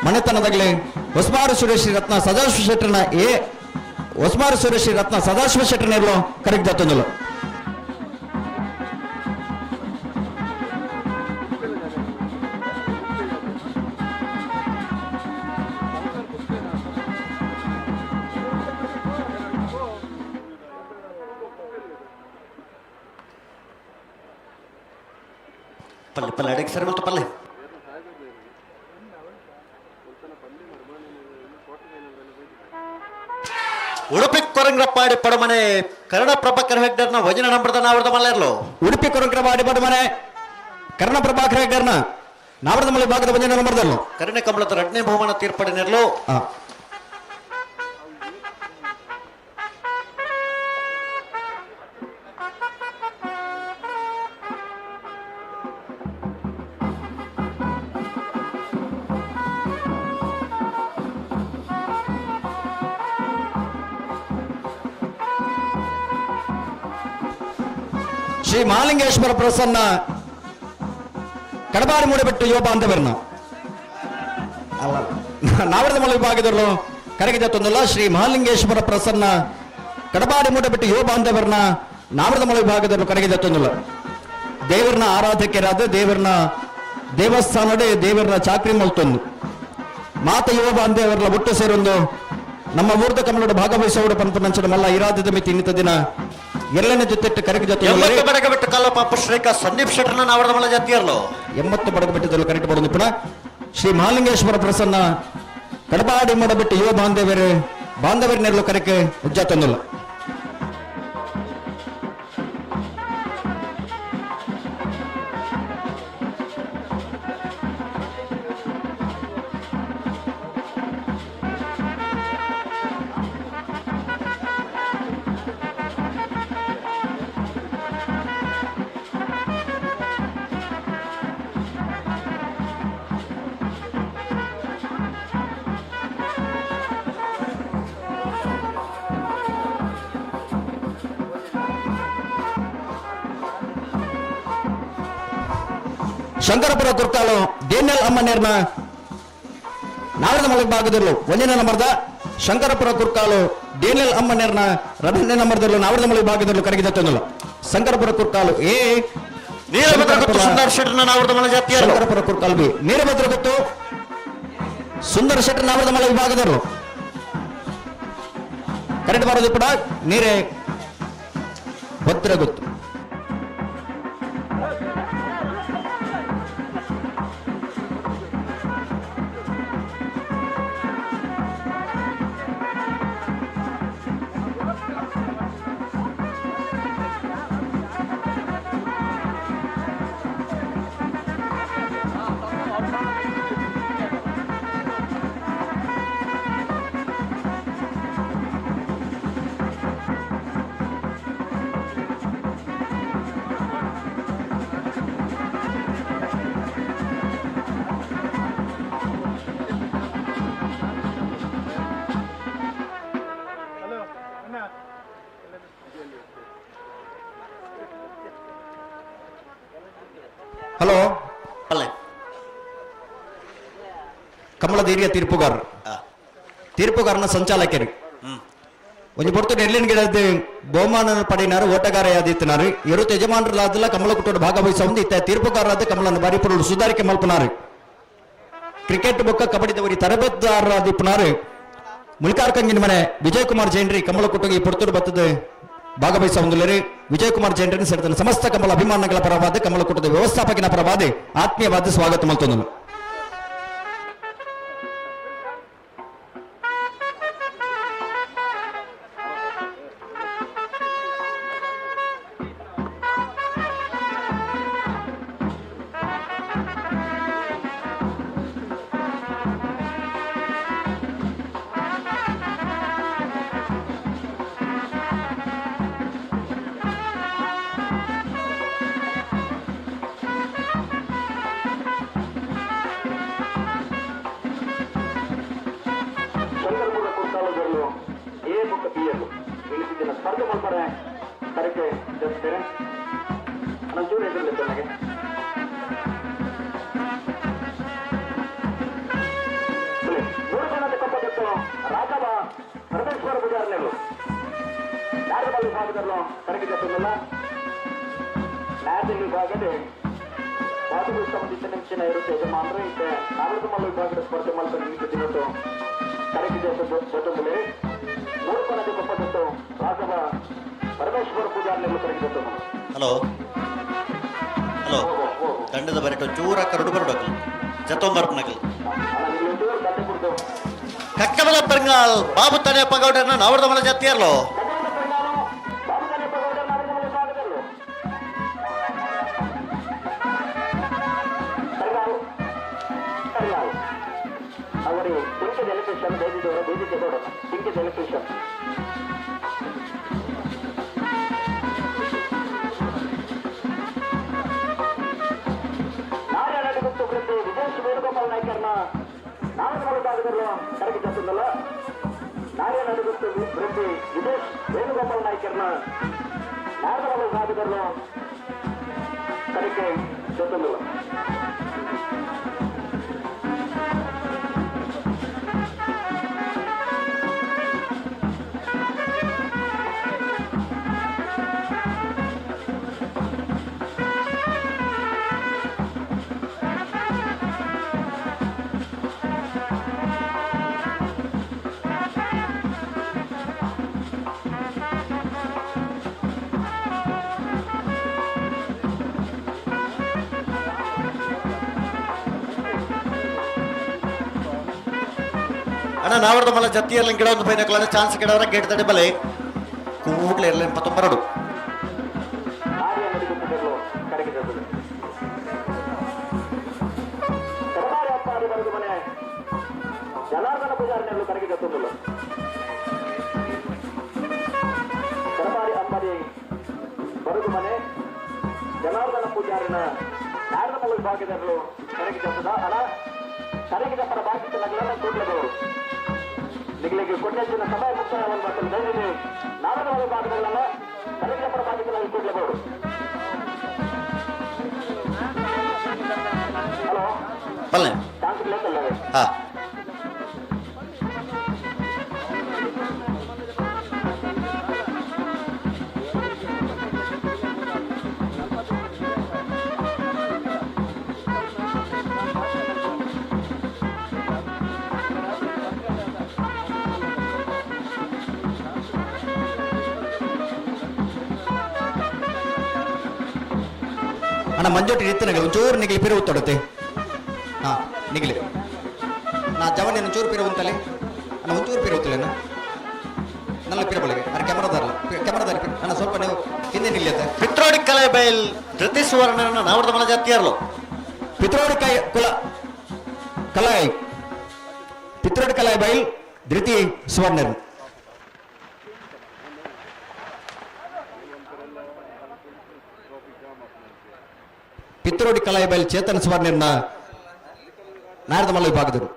ಮನೆತನದಾಗಲಿ ಹೊಸ್ಮಾರು ಸುರೇಶ್ರೀ ರತ್ನ ಸದಾಶಿವ ಶೆಟ್ಟರ್ನ ಎ, ಹೊಸ್ಮಾರು ಸುರೇಶ್ರೀ ರತ್ನ ಸದಾಶಿವ ಶೆಟ್ಟರ್ನ ಇರಲು ಕರೆಗೆ ಜತ್ತೊಂದಲು. ಪಲ್ಲೆ ಪಲ್ಲೆ ಅಡಿಗೆ ಸರಿ ಮತ್ತು ಪಲ್ಲೆ. ಉಡುಪಿ ಕೊರಂಗ್ರಪ್ಪಾಡಿ ಪಡಮನೆ ಕನ್ನಡ ಪ್ರಭಾಕರ್ ಹೆಗ್ಡರ್ನ ವಜನ ನಂಬರ್ದ ನಾವರ್ದ ಮಲ್ಲೇರ್ಲು. ಉಡುಪಿ ಕೊರಂಗ್ರಪ್ಪಾಡಿ ಪಡಮನೆ ಕರ್ಣ ಪ್ರಭಾಕರ್ ಹೆಗ್ಡರ್ನ ನಾವರದ ಮಲೆ ಭಾಗದ ವಜನ ನಂಬರ್ದಲ್ಲು. ಕರುಣೆ ಕಮಲದ ಎರಡನೇ ಬಹುಮಾನ ತೀರ್ಪಡಿನೆರ್ಲು. ಶ್ರೀ ಮಹಾಲಿಂಗೇಶ್ವರ ಪ್ರಸನ್ನ ಕಡಬಾರಿ ಮೂಡಬೆಟ್ಟು ಯುವ ಬಾಂಧವರನ್ನ ಅಲ್ಲ ನಾವರದ ಮಲೆ ವಿಭಾಗದಲ್ಲೂ ಕರೆಗೆ ಜತ್ತೊಂದಲ್ಲ. ಶ್ರೀ ಮಹಾಲಿಂಗೇಶ್ವರ ಪ್ರಸನ್ನ ಕಡಬಾರಿ ಮೂಡಬೆಟ್ಟು ಯುವ ಬಾಂಧವರನ್ನ ನಾವರದ ಮಲೆ ವಿಭಾಗದಲ್ಲೂ ಕರೆಗೆ ಜತ್ತೊಂದಲ್ಲ. ದೇವರನ್ನ ಆರಾಧಕರಾದ ದೇವರನ್ನ ದೇವಸ್ಥಾನಡೆ ದೇವರನ್ನ ಚಾಕ್ರಿ ಮಲ್ತೊಂದು ಮಾತ ಯುವ ಬಾಂಧವರ ಒಟ್ಟು ಸೇರೊಂದು ನಮ್ಮ ಊರ್ದ ಕಮಲೋಡ ಭಾಗವಹಿಸುವವರು ಪಂಪನಂಚನ ಮಲ್ಲ ಇರಾದದ ಮಿತಿ ಇನ್ನಿತ ದಿನ ಎಲ್ಲನೇ ಜೊತೆ ಕರೆಗೆ ಜೊತೆ 80 ಬಡಗಬೆಟ್ಟು ಕಲ್ಲಪಾಪ ಶ್ರೇಖ ಸಂದೀಪ್ ಶೆಟ್ಟರ್ನ ನಾವರದ ಮಲೆ ಜಾತಿಯರ್ಲು. 80 ಬಡಗಬೆಟ್ಟದಲ್ಲೂ ಕರೆಕ್ಟ್ ಬರೋದು ನಿಪುಣ ಶ್ರೀ ಮಹಾಲಿಂಗೇಶ್ವರ ಪ್ರಸನ್ನ ಕಡಪಾಡಿ ಮಾಡಬಿಟ್ಟು ಯುವ ಬಾಂಧವ್ಯರು ಬಾಂಧವ್ಯರನ್ನೆರಲು ಕರೆಕೆ ಉಜ್ಜಾತೊಂದಿಲ್ಲ. ಶಂಕರಪುರ ಕುರ್ಕಾಲು ಡೇನಿಯಲ್ ಅಮ್ಮನೇರ್ನ ನಾಲ್ಕನೇ ಮಳೆ ಭಾಗದಲ್ಲೂ ಒಂದನೇ ನಂಬರ್ದ ಶಂಕರಪುರ ಕುರ್ಕಾಲು ಡೇನಿಯಲ್ ಅಮ್ಮನೇರ್ನ ಎರಡನೇ ನಂಬರ್ದಲ್ಲೂ ನಾಲ್ಕನೇ ಮಳೆ ಭಾಗದಲ್ಲೂ ಕರಗಿದ ತೊಂದಲ್ಲ. ಶಂಕರಪುರ ಕುರ್ಕಾಲು ಎ, ನೀಲಭದ್ರ ಗುತ್ತು ಸುಂದರ್ ಶೆಟ್ಟರ್ನ ನಾವರದ ಮಲೆ ಜಾತಿಯರು. ಶಂಕರಪುರ ಕುರ್ಕಾಲು ಬಿ, ನೀಲಭದ್ರ ಗುತ್ತು ಸುಂದರ ಶೆಟ್ಟರ್ ನಾವರದ ಮಲೆ ವಿಭಾಗದವರು. ಕರೆಕ್ಟ್ ಬರೋದು ಕೂಡ ನೀರೇ ಭದ್ರ ಗೊತ್ತು. ಹಲೋ ಅಲ್ಲೇ ಕಮಲದ ಹಿರಿಯ ತೀರ್ಪುಗಾರರು, ತೀರ್ಪುಗಾರನ ಸಂಚಾಲಕರು ಒಂಜಿ ಪೊರ್ತು ನೆಲ್ಲಿನ ಗಿಡದ ಬಹುಮಾನ ಪಡೆಯಿನಾರು ಓಟಗಾರ ಯಾದಿತ್ತಿನಾರು ಇರು ಯಜಮಾನರಾದಲ್ಲ ಕಮಲ ಕುಟ್ಟೋಡು ಭಾಗವಹಿಸ ಒಂದು ಇತ್ತ ತೀರ್ಪುಗಾರರಾದ ಕಮಲನ ಬಾರಿ ಪುರುಳು ಸುಧಾರಿಕೆ ಮಲ್ಪನಾರು. ಕ್ರಿಕೆಟ್ ಬೊಕ್ಕ ಕಬಡ್ಡಿದವರಿ ತರಬೇತುದಾರರಾದಿಪ್ಪನಾರು ಮುಲ್ಕಾರ್ ಕಂಗಿನ ಮನೆ ವಿಜಯಕುಮಾರ್ ಜೈನ್ರಿ ಕಮಲ ಕುಟ್ಟೋಗಿ ಈ ಪೊರ್ತುಡು ಬತ್ತದ ಭಾಗವಹಿಸ ಹೊಂದಲೇರಿ. ವಿಜಯಕುಮಾರ್ ಜೈನ್ರನ್ನು ಸೇರಿದ ಸಮಸ್ತ ಕಮಲ ಅಭಿಮಾನಗಳ ಪರವಾದ ಕಮಲ ಕೂಟದ ವ್ಯವಸ್ಥಾಪಕನ ಪರವಾದ ಆತ್ಮೀಯವಾದ ಸ್ವಾಗತ ಮಲ್ತೊಂದನು. ಶಂಕರಪುರ ಕುರ್ಕಾಲದಲ್ಲೂ ಎ ಬುಕ್ಕ ಬಿ ಅಲ್ಲೂ ಇಳಿಸಿದ್ದಿನ ಸ್ಪರ್ಧೆ ಮಾಡ್ತಾರೆ ಕರೆಗೆ ಜರುಗಿಸ್ತೇನೆ. ನಾನು ಜೂನ್ ಎದುರಲಿ ನನಗೆ ಮೂರು ಜನದ ಕೊಪ್ಪದತ್ತು ರಾಘವ ಪರಮೇಶ್ವರ ಪೂಜಾರ್ನೆಲ್ಲು ನಾಡಬಲ್ಲ ವಿಭಾಗದಲ್ಲೂ ಕರೆಗೆ ಜೊತೆಲ್ಲ ನ್ಯಾಯದ ವಿಭಾಗದ ಬಾಟು ಸಂಬಂಧಿಸಿದ ನಿಮಿಷನ ಇರುತ್ತೆ ಯಜಮಾನರು ಇತ್ತೆ ನಾಗರಮಲ್ಲ ವಿಭಾಗದ ಸ್ಪರ್ಧೆ ಮಾಡ್ತಾರೆ ನಿಂತಿದ್ದು ಕರೆಗೆ ಜೊತೆ ಮೂರು ಕೊನದ ಕೊಪ್ಪದತ್ತು ರಾಘವ ಪರಮೇಶ್ವರ ಪೂಜಾರ್ನೆಲ್ಲು ಕರೆಗೆ ಜೊತೆ. ಹಲೋ ಹಲೋ, ದಂಡದ ಬರೆಟು ಚೂರ ಕರಡು ಬರಡಕಲ್ ಜತೊಂಬರ್ಪನಕಲ್ ಕಕ್ಕಬಲ ಪೆರ್ಗಾಲ್ ಬಾಬು ತಾನೆ ಪಗೌಡರ್ನ ನಾವರದ ಮಲೆ ಜಾತಿಯರ್ಲೋ. ಅವರು ಟಿಂಕದ ಎಲೆಕ್ಟ್ರಿಷಿಯನ್ ಬೇದಿದವರು ಬೇದಿದ್ದವರು ಟಿಂಕದ ಎಲೆಕ್ಟ್ರಿಷಿಯನ್ ನಾರಾಯಣ ಗುಪ್ತ ವೃದ್ಧಿ ವಿಜೇಶ್ ವೇಣುಗೋಪಾಲ್ ನಾಯ್ಕರ್ನ ನಾಲ್ಕು ಭಾಗದಲ್ಲೂ ಕರಗಿ ಜೊತೆಲ್ಲ ನಾರಾಯಣ ಗುಪ್ತ ವೃದ್ಧಿ ವಿಜೇಶ್ ವೇಣುಗೋಪಾಲ್ ನಾಯ್ಕರ್ನ ನಾಲ್ಕು ಭಾಗದಲ್ಲೂ ಕರಗಿ ಜೊತೆಲ್ಲ. ಅಣ್ಣ ನಾವರದ ಮಲೆ ಜತ್ತಿಯರ್ಲಿನ ಗಿಡ ಒಂದು ಪೈನಕಲ ಚಾನ್ಸ್ ಗಿಡವರ ಗೇಟ್ ತಡೆ ಬಲೆ ಕೂಡ್ಲೆ ಇರ್ಲಿನ ಪತ್ತೊಂಬರಡು. ನಾರಾಯಣ ಗುಪ್ತದಲ್ಲೂ ಕರಗಿ ಜೊತೆ ತರಕಾರಿ ಅಪ್ಪಾರಿ ಬರೆದು ಮನೆ ಜನಾರ್ದನ ಪೂಜಾರಿನೆಲ್ಲೂ ಕರಗಿ ಜೊತೆಲ್ಲ ತರಕಾರಿ ಅಂಬಾರಿ ಬರೆದು ಮನೆ ಜನಾರ್ದನ ಪೂಜಾರಿನ ನಾರದಮಲ್ಲ ವಿಭಾಗದಲ್ಲೂ ಕರಗಿ ಜೊತೆದ ಅಣ ಕರಗಿ ಜಪ್ಪರ ಬಾಕಿ ನಗಲನ್ನ ಕೂಡ್ಲದವರು ನಿಗಳಿಗೆ ಕೊಟ್ಟೆಚ್ಚಿನ ಸಮಯ ಮುಕ್ತಾಯವನ್ನು ಮಾತ್ರ ದಯವಿಟ್ಟು ನಾರದಮಲ್ಲ ವಿಭಾಗದಲ್ಲ ಕರಗಿ ಜಪ್ಪರ ಬಾಕಿ ಕೂಡ್ಲಬಹುದು. ಬಲ್ಲೆ. ಹಾ ಅಣ್ಣ ಮಂಜೋಟಿ ಇತ್ತನಗಲಿ ಒಂಚೂರು ನಿಗಲಿ ಪಿರು ಉತ್ತೊಡತೆ. ಹಾ ನಿಗಲಿ ನಾ ಜವನ್ ಒಂಚೂರು ಪಿರು ಉಂತಲೆ ಅಣ್ಣ, ಒಂಚೂರು ಪಿರು ಉತ್ತಲೇನ ನನ್ನ ಪಿರ ಬಳಗೆ ಅರೆ ಕ್ಯಾಮರಾದಾರಲ್ಲ ಕ್ಯಾಮರಾದಾರ ಅಣ್ಣ, ಸ್ವಲ್ಪ ನೀವು ಹಿಂದೆ ನಿಲ್ಲತ್ತೆ. ಪಿತ್ರೋಡಿ ಕಲೆ ಬೈಲ್ ಧೃತಿ ಸುವರ್ಣನ ನಾವರದ ಮಲ ಜಾತಿಯರ್ಲು. ಪಿತ್ರೋಡಿ ಕೈ ಕುಲ ಕಲಾಯ್ ಪಿತ್ರೋಡಿ ಕಲಾಯ್ ಬೈಲ್ ಧೃತಿ ಸುವರ್ಣರ್. ಪಿತ್ರೋಡಿ ಕಲಾಯ್ ಬೈಲ್ ಚೇತನ್ ಸುವರ್ಣರ್ನ ನಾರದ ಮಲ್ಲ ವಿಭಾಗದರು.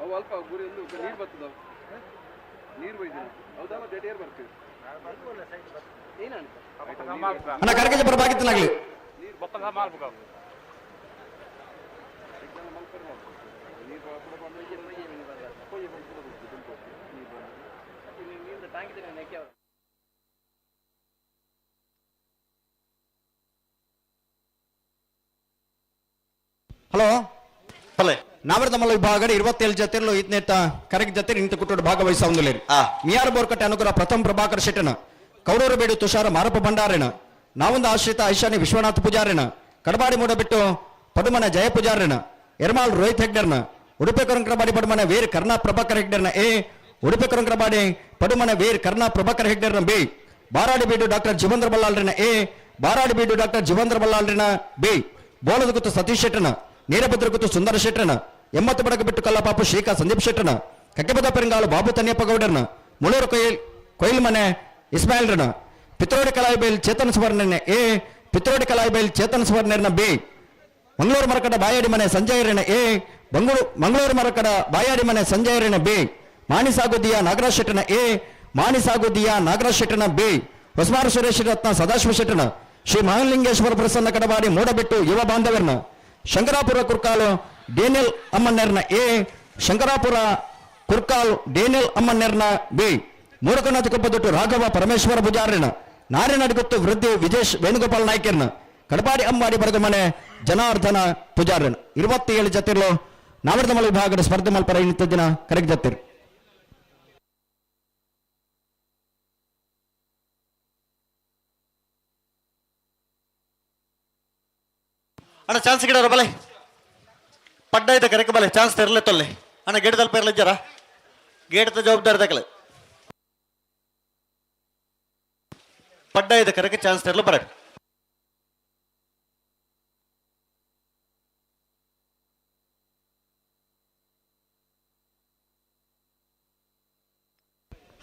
ಅವು ಅಲ್ಪ ಗುರಿ ಒಂದು ನೀರು ಬರ್ತದ, ನೀರು ಬೈದಿಲ್ಲ ಹೌದಲ್ಲ, ಜಟಿಯರ್ ಬರ್ತೀವಿ. ಅಣ್ಣ ಕರಗಜ ಬರಬಾಗಿತ್ತನಾಗ್ಲಿ. ಹಲೋ ಬಲ್ಲೆ. ನಾವರದ ವಿಭಾಗ 27 ಜತೆರ್ಲು ಇತ್ನೇಟ ಕರೆಕ್ ಜತೆ ಇಂತ ಕುಟ್ಟೋಡು ಭಾಗವಹಿಸ ಹೊಂದಲೇರಿ. ಮಿಯಾರ್ ಬೋರ್ಕಟ್ಟೆ ಅನುಗ್ರಹ ಪ್ರಥಮ ಪ್ರಭಾಕರ್ ಶೆಟ್ಟನ, ಕೌಡೂರು ಬೇಡು ತುಷಾರ ಮಾರಪ್ಪ ಭಂಡಾರೇನ, ನಾವೊಂದು ಆಶ್ರಿತ ಐಶಾನಿ ವಿಶ್ವನಾಥ ಪೂಜಾರೇನ, ಕಡಬಾಡಿ ಮೂಡಬಿಟ್ಟು ಪಡುಮನ ಜಯ ಪೂಜಾರೇನ, ಎರ್ಮಾಲ್ ರೋಹಿತ್ ಹೆಗ್ಡರ್ನ, ಉಡುಪಿ ಕೊರಂಕ್ರಬಾಡಿ ಪಡುಮನ ವೀರ್ ಕರ್ಣಾ ಪ್ರಭಾಕರ್ ಹೆಗ್ಡರ್ನ ಎ, ಉಡುಪಿ ಕೊರಂಕ್ರಬಾಡಿ ಪಡುಮನ ವೀರ್ ಕರ್ಣಾ ಪ್ರಭಾಕರ್ ಹೆಗ್ಡರ್ನ ಬಿ, ಬಾರಾಡಿ ಬೀಡು ಡಾಕ್ಟರ್ ಜೀವಂದ್ರ ಬಲ್ಲಾಳ್ರಿನ ಎ, ಬಾರಾಡಿ ಬೀಡು ಡಾಕ್ಟರ್ ಜೀವಂದ್ರ ಬಲ್ಲಾಳ್ರಿನ ಬಿ, ಬೋಳದ ಗುತ್ತು ಸತೀಶ್ ಶೆಟ್ಟನ, ನೀರಭದ್ರ ಗುತ್ತು ಸುಂದರ ಶೆಟ್ಟನ, 80 ಬಡಗ ಬಿಟ್ಟು ಕಲ್ಲಪಾಪು ಶ್ರೀಕಾ ಸಂದೀಪ್ ಶೆಟ್ಟನ, ಕಕ್ಕೆಬದ ಪೆರಂಗಾಲು ಬಾಬು ತನ್ಯಪ್ಪ ಗೌಡರ್ನ, ಮುಳೂರು ಕೊಯ್ಲ್ ಕೊಯ್ಲ್ಮನೆ ಇಸ್ಮಾಯಿಲ್ರನ, ಪಿತ್ರೋಡಿ ಕಲಾಯಿಬೈಲ್ ಚೇತನ್ ಸುವರ್ಣನ ಎ, ಪಿತ್ರೋಡಿ ಕಲಾಯಿಬೈಲ್ ಚೇತನ್ ಸುವರ್ಣನ ಬಿ, ಮಂಗಳೂರು ಮರಕಡ ಬಾಯಾಡಿ ಮನೆ ಸಂಜಯರನ ಎ, ಮಂಗಳೂರು ಮರಕಡ ಬಾಯಾಡಿ ಮನೆ ಸಂಜಯರನ ಬಿ, ಮಾಣಿಸಾಗುದಿಯ ನಾಗರಾಜ್ ಶೆಟ್ಟನ ಎ, ಮಾಣಿಸಾಗುದಿಯ ನಾಗರಾಜ್ ಶೆಟ್ಟನ ಬಿ, ಹೊಸಮಾರು ಸುರೇಶ್ ರತ್ನ ಸದಾಶಿವ ಶೆಟ್ಟನ, ಶ್ರೀ ಮಹಾಲಿಂಗೇಶ್ವರ ಪ್ರಸನ್ನ ಕಡಬಾಡಿ ಮೂಡಬಿಟ್ಟು ಯುವ ಬಾಂಧವರನ್ನ, ಶಂಕರಾಪುರ ಕುರ್ಕಾಲು ಡೇನಿಯಲ್ ಅಮ್ಮನ್ನೆರ್ನ ಎ, ಶಂಕರಾಪುರ ಕುರ್ಕಾಲ್ ಡೇನಿಯಲ್ ಅಮ್ಮನ್ನೆರ್ನ ಬಿ, ಮೂರಕನಾಥ ಕೊಪ್ಪದೊಟ್ಟು ರಾಘವ ಪರಮೇಶ್ವರ ಪೂಜಾರಿನ, ನಾರಿನಡಿಗುತ್ತು ವೃದ್ಧಿ ವಿಜೇಶ್ ವೇಣುಗೋಪಾಲ್ ನಾಯ್ಕರ್ನ, ಕಡಪಾಡಿ ಅಂಬಾಡಿ ಬಡಗಮನೆ ಜನಾರ್ದನ ಪೂಜಾರನ್. 27 ಜತಿರ್ಲು ನಾವರ್ದಮಲ ವಿಭಾಗದ ಸ್ಪರ್ಧೆ ಮಲ್ಪರ ಇನ್ನಿತ್ತ ದಿನ ಕರೆಕ್ ಜತ್ತಿರ್. ಅಣ್ಣ ಚಾನ್ಸ್ ಗಿಡರ ಬಲೆ ಪಡ್ಡ ಐತೆ ಕರೆಕ್ ಬಲೆ ಚಾನ್ಸ್ ತೆರಲೆ ತೊಲ್ಲೆ ಅಣ್ಣ ಗೇಟ್ ತಲ್ಪ ಇರಲಿ ಜರ ಗೇಟ್ ಜವಾಬ್ದಾರಿ ತಕಲೆ ಪಡ್ಡ ಐತೆ ಕರೆಕ್ ಚಾನ್ಸ್ ತೆರಲು ಬರಕ್.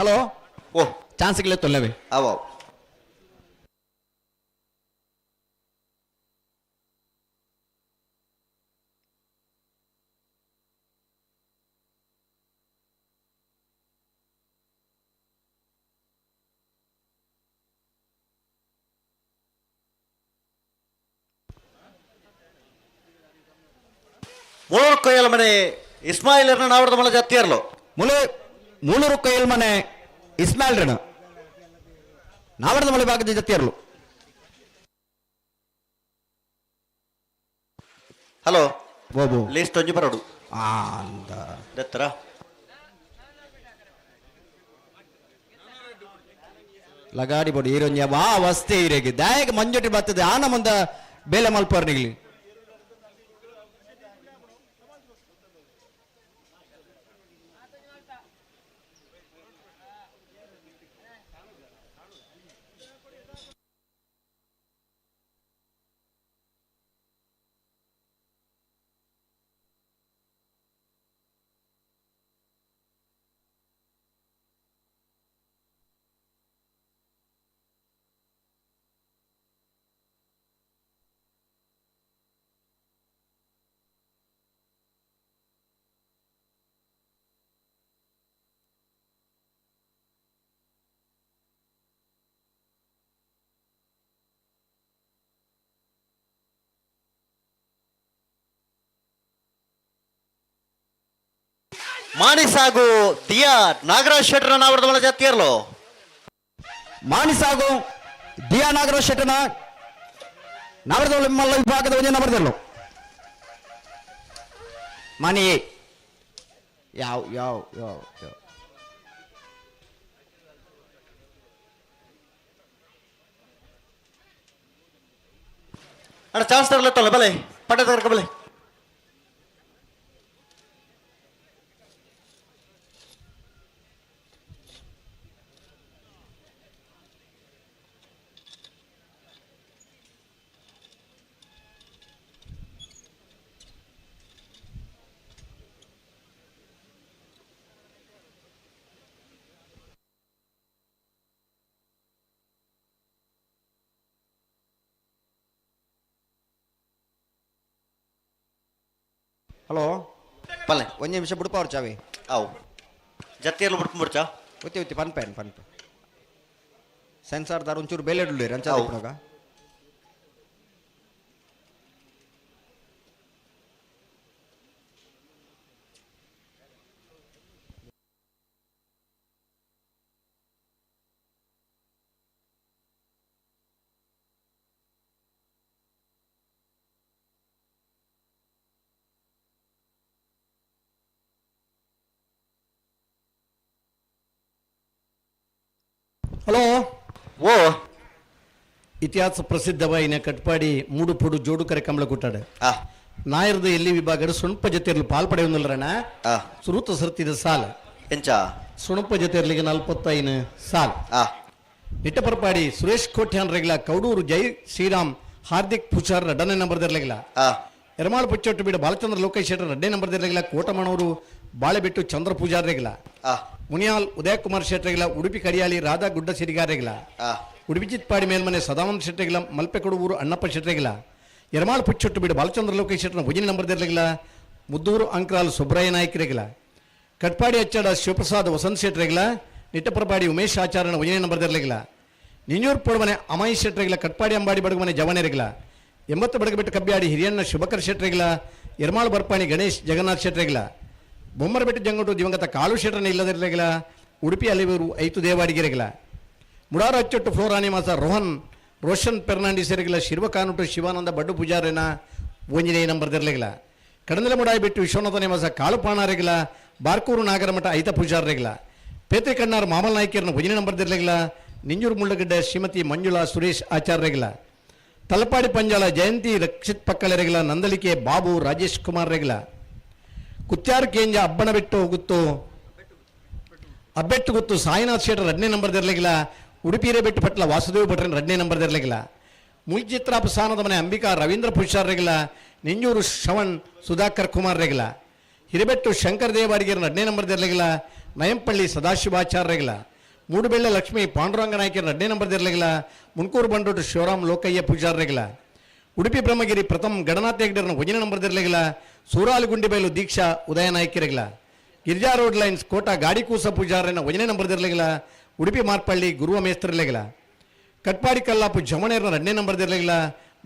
ಹಲೋ ಓ ಚಾನ್ಸ್ ಗಿಲ್ಲ ತೊಲ್ಲವೆ. ಅವ ಮೂಳೂರು ಕೊಯ್ಯಲ್ ಮನೆ ಇಸ್ಮಾಯಿಲರ್ನ ನಾವರದ ಮಲ ಜಾತಿಯರ್ಲು. ಮೂಳೂರು ಕೊಯ್ಯಲ್ ಮನೆ ಇಸ್ಮಾಯಿಲ್ರನ ನಾವರದ ಮಲೆ ಭಾಗದ ಜತಿಯರ್ಲು. ಹಲೋ ಬೋಬು ಲಿಸ್ಟ್ ಒಂಜಿ ಬರೋಡು ಅಂದ ದತ್ತರ ಲಗಾಡಿ ಬೋಡು ಈರೊಂಜಿ ವಾ ವಸ್ತೆ ಈರೆಗೆ ದಾಯಕ ಮಂಜೊಟ್ಟಿ ಬರ್ತದೆ ಆನ ಮುಂದ ಬೇಲೆ ಮಲ್ಪರ್ ನಿಗ್ಲಿ. ಮಾಣಿಸಾಗು ದಿಯಾ ನಾಗರಾಜ್ ಶೆಟ್ಟರ್ ನಾವರದ ಜತ್ತಿಯರ್ಲು. ಮಾಣಿಸಾಗು ದಿಯಾ ನಾಗರಾಜ್ ಶೆಟ್ಟನ ನಾವರದ ಮಲ್ಲ ವಿಭಾಗದ ಒಂಜಿ ನಂಬರ್ದಲ್ಲು. ಮಾನಿ ಯಾವ ಯಾವ ಯಾವ ಯಾವ ಅಣ್ಣ ಚಾನ್ಸ್ ತರಲತ್ತಲ್ಲ, ಬಲೆ ಪಟ್ಟ ತರ್ಕ ಬಲೆ. ಹಲೋ ಪಲ್ಲೆ ಒಂದು ನಿಮಿಷ ಬುಡ್ಪ ಅವ್ರು ಚಾವಿ. ಅವು ಜತ್ತಿಯರ್ಲು ಬಿಡ್ತು ಮುಡ್ಚಾ. ಒತ್ತಿ ಒತ್ತಿ ಪನ್ಪೇನ್ ಪನ್ಪೆ ಸೆನ್ಸಾರ್ ದಾರ ಒಂಚೂರು ಬೇಲೆ ಇಡ್ಲಿ ಅಂಚ. ಅವು. ಹಲೋ ಓ ಇತಿಹಾಸ ಪ್ರಸಿದ್ಧವಾಯಿನ ಕಟ್ಪಾಡಿ ಮೂಡುಪುಡು ಜೋಡುಕರೆ ಕಮಲ ಕೊಟ್ಟಾಡು ನಾಯರ್ದ ಎಲ್ಲಿ ವಿಭಾಗದ ಸುಣಪ ಜೊತೆರ್ಲು ಪಾಲ್ ಪಡೆಯುವುದಿಲ್ಲರಣ. ಸುರುತ ಸರ್ತಿದ ಸಾಲ್ ಎಂಚ ಸುಣಪ ಜೊತೆರ್ಲಿಗೆ 45 ಸಾಲ್. ನಿಟ್ಟಪರಪಾಡಿ ಸುರೇಶ್ ಕೋಟ್ಯಾನ್ ರೆಗ್ಲ ಕೌಡೂರು ಜೈ ಶ್ರೀರಾಮ್ ಹಾರ್ದಿಕ್ ಪುಷಾರ್ ರಡ್ಡನೇ ನಂಬರ್ ದರ್ಲೆಗ್ಲ. ಎರಮಾಳು ಪುಚ್ಚೊಟ್ಟು ಬೀಡ ಬಾಲಚಂದ್ರ ಲೋಕೇಶ್ ಶೆಟ್ಟರ್ ರಡ್ಡನೇ ನಂಬರ್ ದರ್ಲೆಗ್ಲ. ಕೋಟಮಣವರು ಬಾಳೆಬೆಟ್ಟು ಚಂದ್ರ ಪೂಜಾರ್ ರೆಗ್ಲ. ಮುನಿಯಾಲ್ ಉದಯಕುಮಾರ್ ಶೆಟ್ಟರೆಗ್ಲ. ಉಡುಪಿ ಕಡಿಯಾಳಿ ರಾಧಾ ಗುಡ್ಡ ಸಿರಿಗಾರೆಗ್ಲ. ಉಡುಪಿ ಚಿತ್ಪಾಡಿ ಮೇಲ್ಮನೆ ಸದಾನಂದ ಶೆಟ್ಟರೆಗ್ಲ. ಮಲ್ಪೆ ಕೊಡವೂರು ಅಣ್ಣಪ್ಪ ಶೆಟ್ಟರೆಗ್ಲ. ಎರಮಾಳು ಪುಚ್ಚೊಟ್ಟು ಬೀಡ ಬಾಲಚಂದ್ರ ಲೋಕೇಶ್ ಶೆಟ್ಟರ್ನ ಭುಜಿನ ನಂಬರ್ ದರ್ಲೆಗ್ಲ. ಮುದ್ದೂರು ಅಂಕ್ರಾಲ್ ಸುಬ್ರಾಯ ನಾಯ್ಕರೆಗ್ಲ. ಕಟ್ಪಾಡಿ ಅಚ್ಚಡ ಶಿವಪ್ರಸಾದ್ ವಸಂತ್ ಶೆಟ್ಟರೆಗ್ಲ. ನಿಟ್ಟಪರಪಾಡಿ ಉಮೇಶ್ ಆಚಾರ್ಯನ ಭುಜಿನ ನಂಬರ್ ದರ್ಲೆಗ್ಲ. ನಿಂಜೂರು ಪೊಡಮನೆ ಅಮಾಯಿ ಶೆಟ್ಟರೆಗ್ಲ. ಕಟ್ಪಾಡಿ ಅಂಬಾಡಿ ಬಡಗುಮನೆ ಜವನೆರೆಗ್ಲ. 80 ಬಡಗಬೆಟ್ಟು ಕಬ್ಬಿಯಾಡಿ ಹಿರಿಯಣ್ಣ ಶುಭಕರ್ ಶೆಟ್ಟರೆಗ್ಲ. ಎರ್ಮಾಳು ಬರ್ಪಾಣಿ ಗಣೇಶ್ ಜಗನ್ನಾಥ್ ಶೆಟ್ಟರೆಗ್ಲ. ಬೊಮ್ಮರಬೆಟ್ಟು ಜಂಗಟು ದಿವಂಗತ ಕಾಳು ಶೆಟ್ಟರನ ಇಲ್ಲದಿರಲೆಗ್ಲ. ಉಡುಪಿ ಅಲಿವರು ಐತು ದೇವಾಡಿಗೆರೆಗ್ಲ. ಮುಡಾರ ಅಚ್ಚೊಟ್ಟು ಫ್ಲೋರಾನಿ ಮಾಸ ರೋಹನ್ ರೋಷನ್ ಫೆರ್ನಾಂಡಿಸ್ ಎರೆಗ್ಲ. ಶಿರ್ವಕಾನುಟು ಶಿವಾನಂದ ಬಡ್ಡು ಪೂಜಾರೇನ ಒಂಜನೇ ನಂಬರ್ ದಿರ್ಲೆಗ್ಲ. ಕಡಂದಲ ಮುಡಾಯಿ ಬಿಟ್ಟು ವಿಶ್ವನಾಥ ನಿವಾಸ ಕಾಳುಪಾಣಾರೆಗ್ಲ. ಬಾರ್ಕೂರು ನಾಗರಮಠ ಐತ ಪೂಜಾರೆಗ್ಲ. ಪೇತ್ರಿ ಕಣ್ಣಾರ್ ಮಾಮಲ್ ನಾಯ್ಕರ್ನ ಭುಜನೆ ನಂಬರ್ ದಿರ್ಲೆಗ್ಲ. ನಿಂಜೂರು ಮುಳ್ಳಗಡ್ಡೆ ಶ್ರೀಮತಿ ಮಂಜುಳಾ ಸುರೇಶ್ ಆಚಾರ್ಯರೆಗ್ಲ. ತಲಪಾಡಿ ಪಂಜಾಳ ಜಯಂತಿ ರಕ್ಷಿತ್ ಪಕ್ಕಳೆರೆಗ್ಲ. ನಂದಲಿಕೆ ಬಾಬು ರಾಜೇಶ್ ಕುಮಾರ್ ರೆಗ್ಲ. ಕುತ್ಯಾರು ಕೇಂಜ ಅಬ್ಬಣ ಬಿಟ್ಟು ಗುತ್ತು ಅಬ್ಬೆಟ್ಟು ಗುತ್ತು ಸಾಯಿನಾಥ್ ಶೆಟ್ಟರ್ ರಡ್ನೇ ನಂಬರ್ ದಿರ್ಲೆಗ್ಲ. ಉಡುಪಿರೆ ಬೆಟ್ಟು ಪಟ್ಲ ವಾಸುದೇವ ಭಟ್ರನ್ ರಡ್ನೇ ನಂಬರ್ ದಿರ್ಲೆಗ್ಲ. ಮುಲ್ಚಿತ್ರಾಪ ಸಾನದ ಮನೆ ಅಂಬಿಕಾ ರವೀಂದ್ರ ಪುಷಾರ್ ರೆಗ್ಲ. ನಿಂಜೂರು ಶ್ರವಣ್ ಸುಧಾಕರ್ ಕುಮಾರ್ ರೆಗ್ಲ. ಹಿರಿಬೆಟ್ಟು ಶಂಕರ್ ದೇವಾಡಿಗೆರ್ ರಡ್ನೇ ನಂಬರ್ ದಿರ್ಲೆಗ್ಲ. ನಯಂಪಳ್ಳಿ ಸದಾಶಿವಾಚಾರ್ಯ ರೆಗ್ಲ. ಮೂಡುಬೆಳ್ಳೆ ಲಕ್ಷ್ಮೀ ಪಾಂಡುರಂಗ ನಾಯಕರ ರಡ್ನೇ ನಂಬರ್ ದಿರ್ಲೆಗ್ಲ. ಮುನ್ಕೂರು ಬಂಡೋಟು ಶಿವರಾಮ್ ಲೋಕಯ್ಯ ಪೂಜಾರ್ ರೆಗ್ಲ. ಉಡುಪಿ ಬ್ರಹ್ಮಗಿರಿ ಪ್ರಥಮ್ ಗಣನಾಥ ಹೆಗ್ಡೆರ್ನ ಭುಜಿನ ನಂಬರ್ ದಿರ್ಲೆಗ್ಲ. ಸೂರಾಲುಗುಂಡಿಬೈಲು ದೀಕ್ಷಾ ಉದಯ ನಾಯ್ಕರೆಗ್ಲ. ಗಿರಿಜಾ ರೋಡ್ ಲೈನ್ಸ್ ಕೋಟ ಗಾಡಿಕೂಸ ಪೂಜಾರನ ಭಜನೆ ನಂಬರ್ ದಿರ್ಲೆಗ್ಲ. ಉಡುಪಿ ಮಾರ್ಪಳ್ಳಿ ಗುರುವ ಮೇಸ್ತ್ರಲೆಗ್ಲ. ಕಟ್ಪಾಡಿ ಕಲ್ಲಾಪು ಜಮಣೇರ್ನ ರಡ್ನೇ ನಂಬರ್ ದಿರ್ಲೆಗ್ಲ.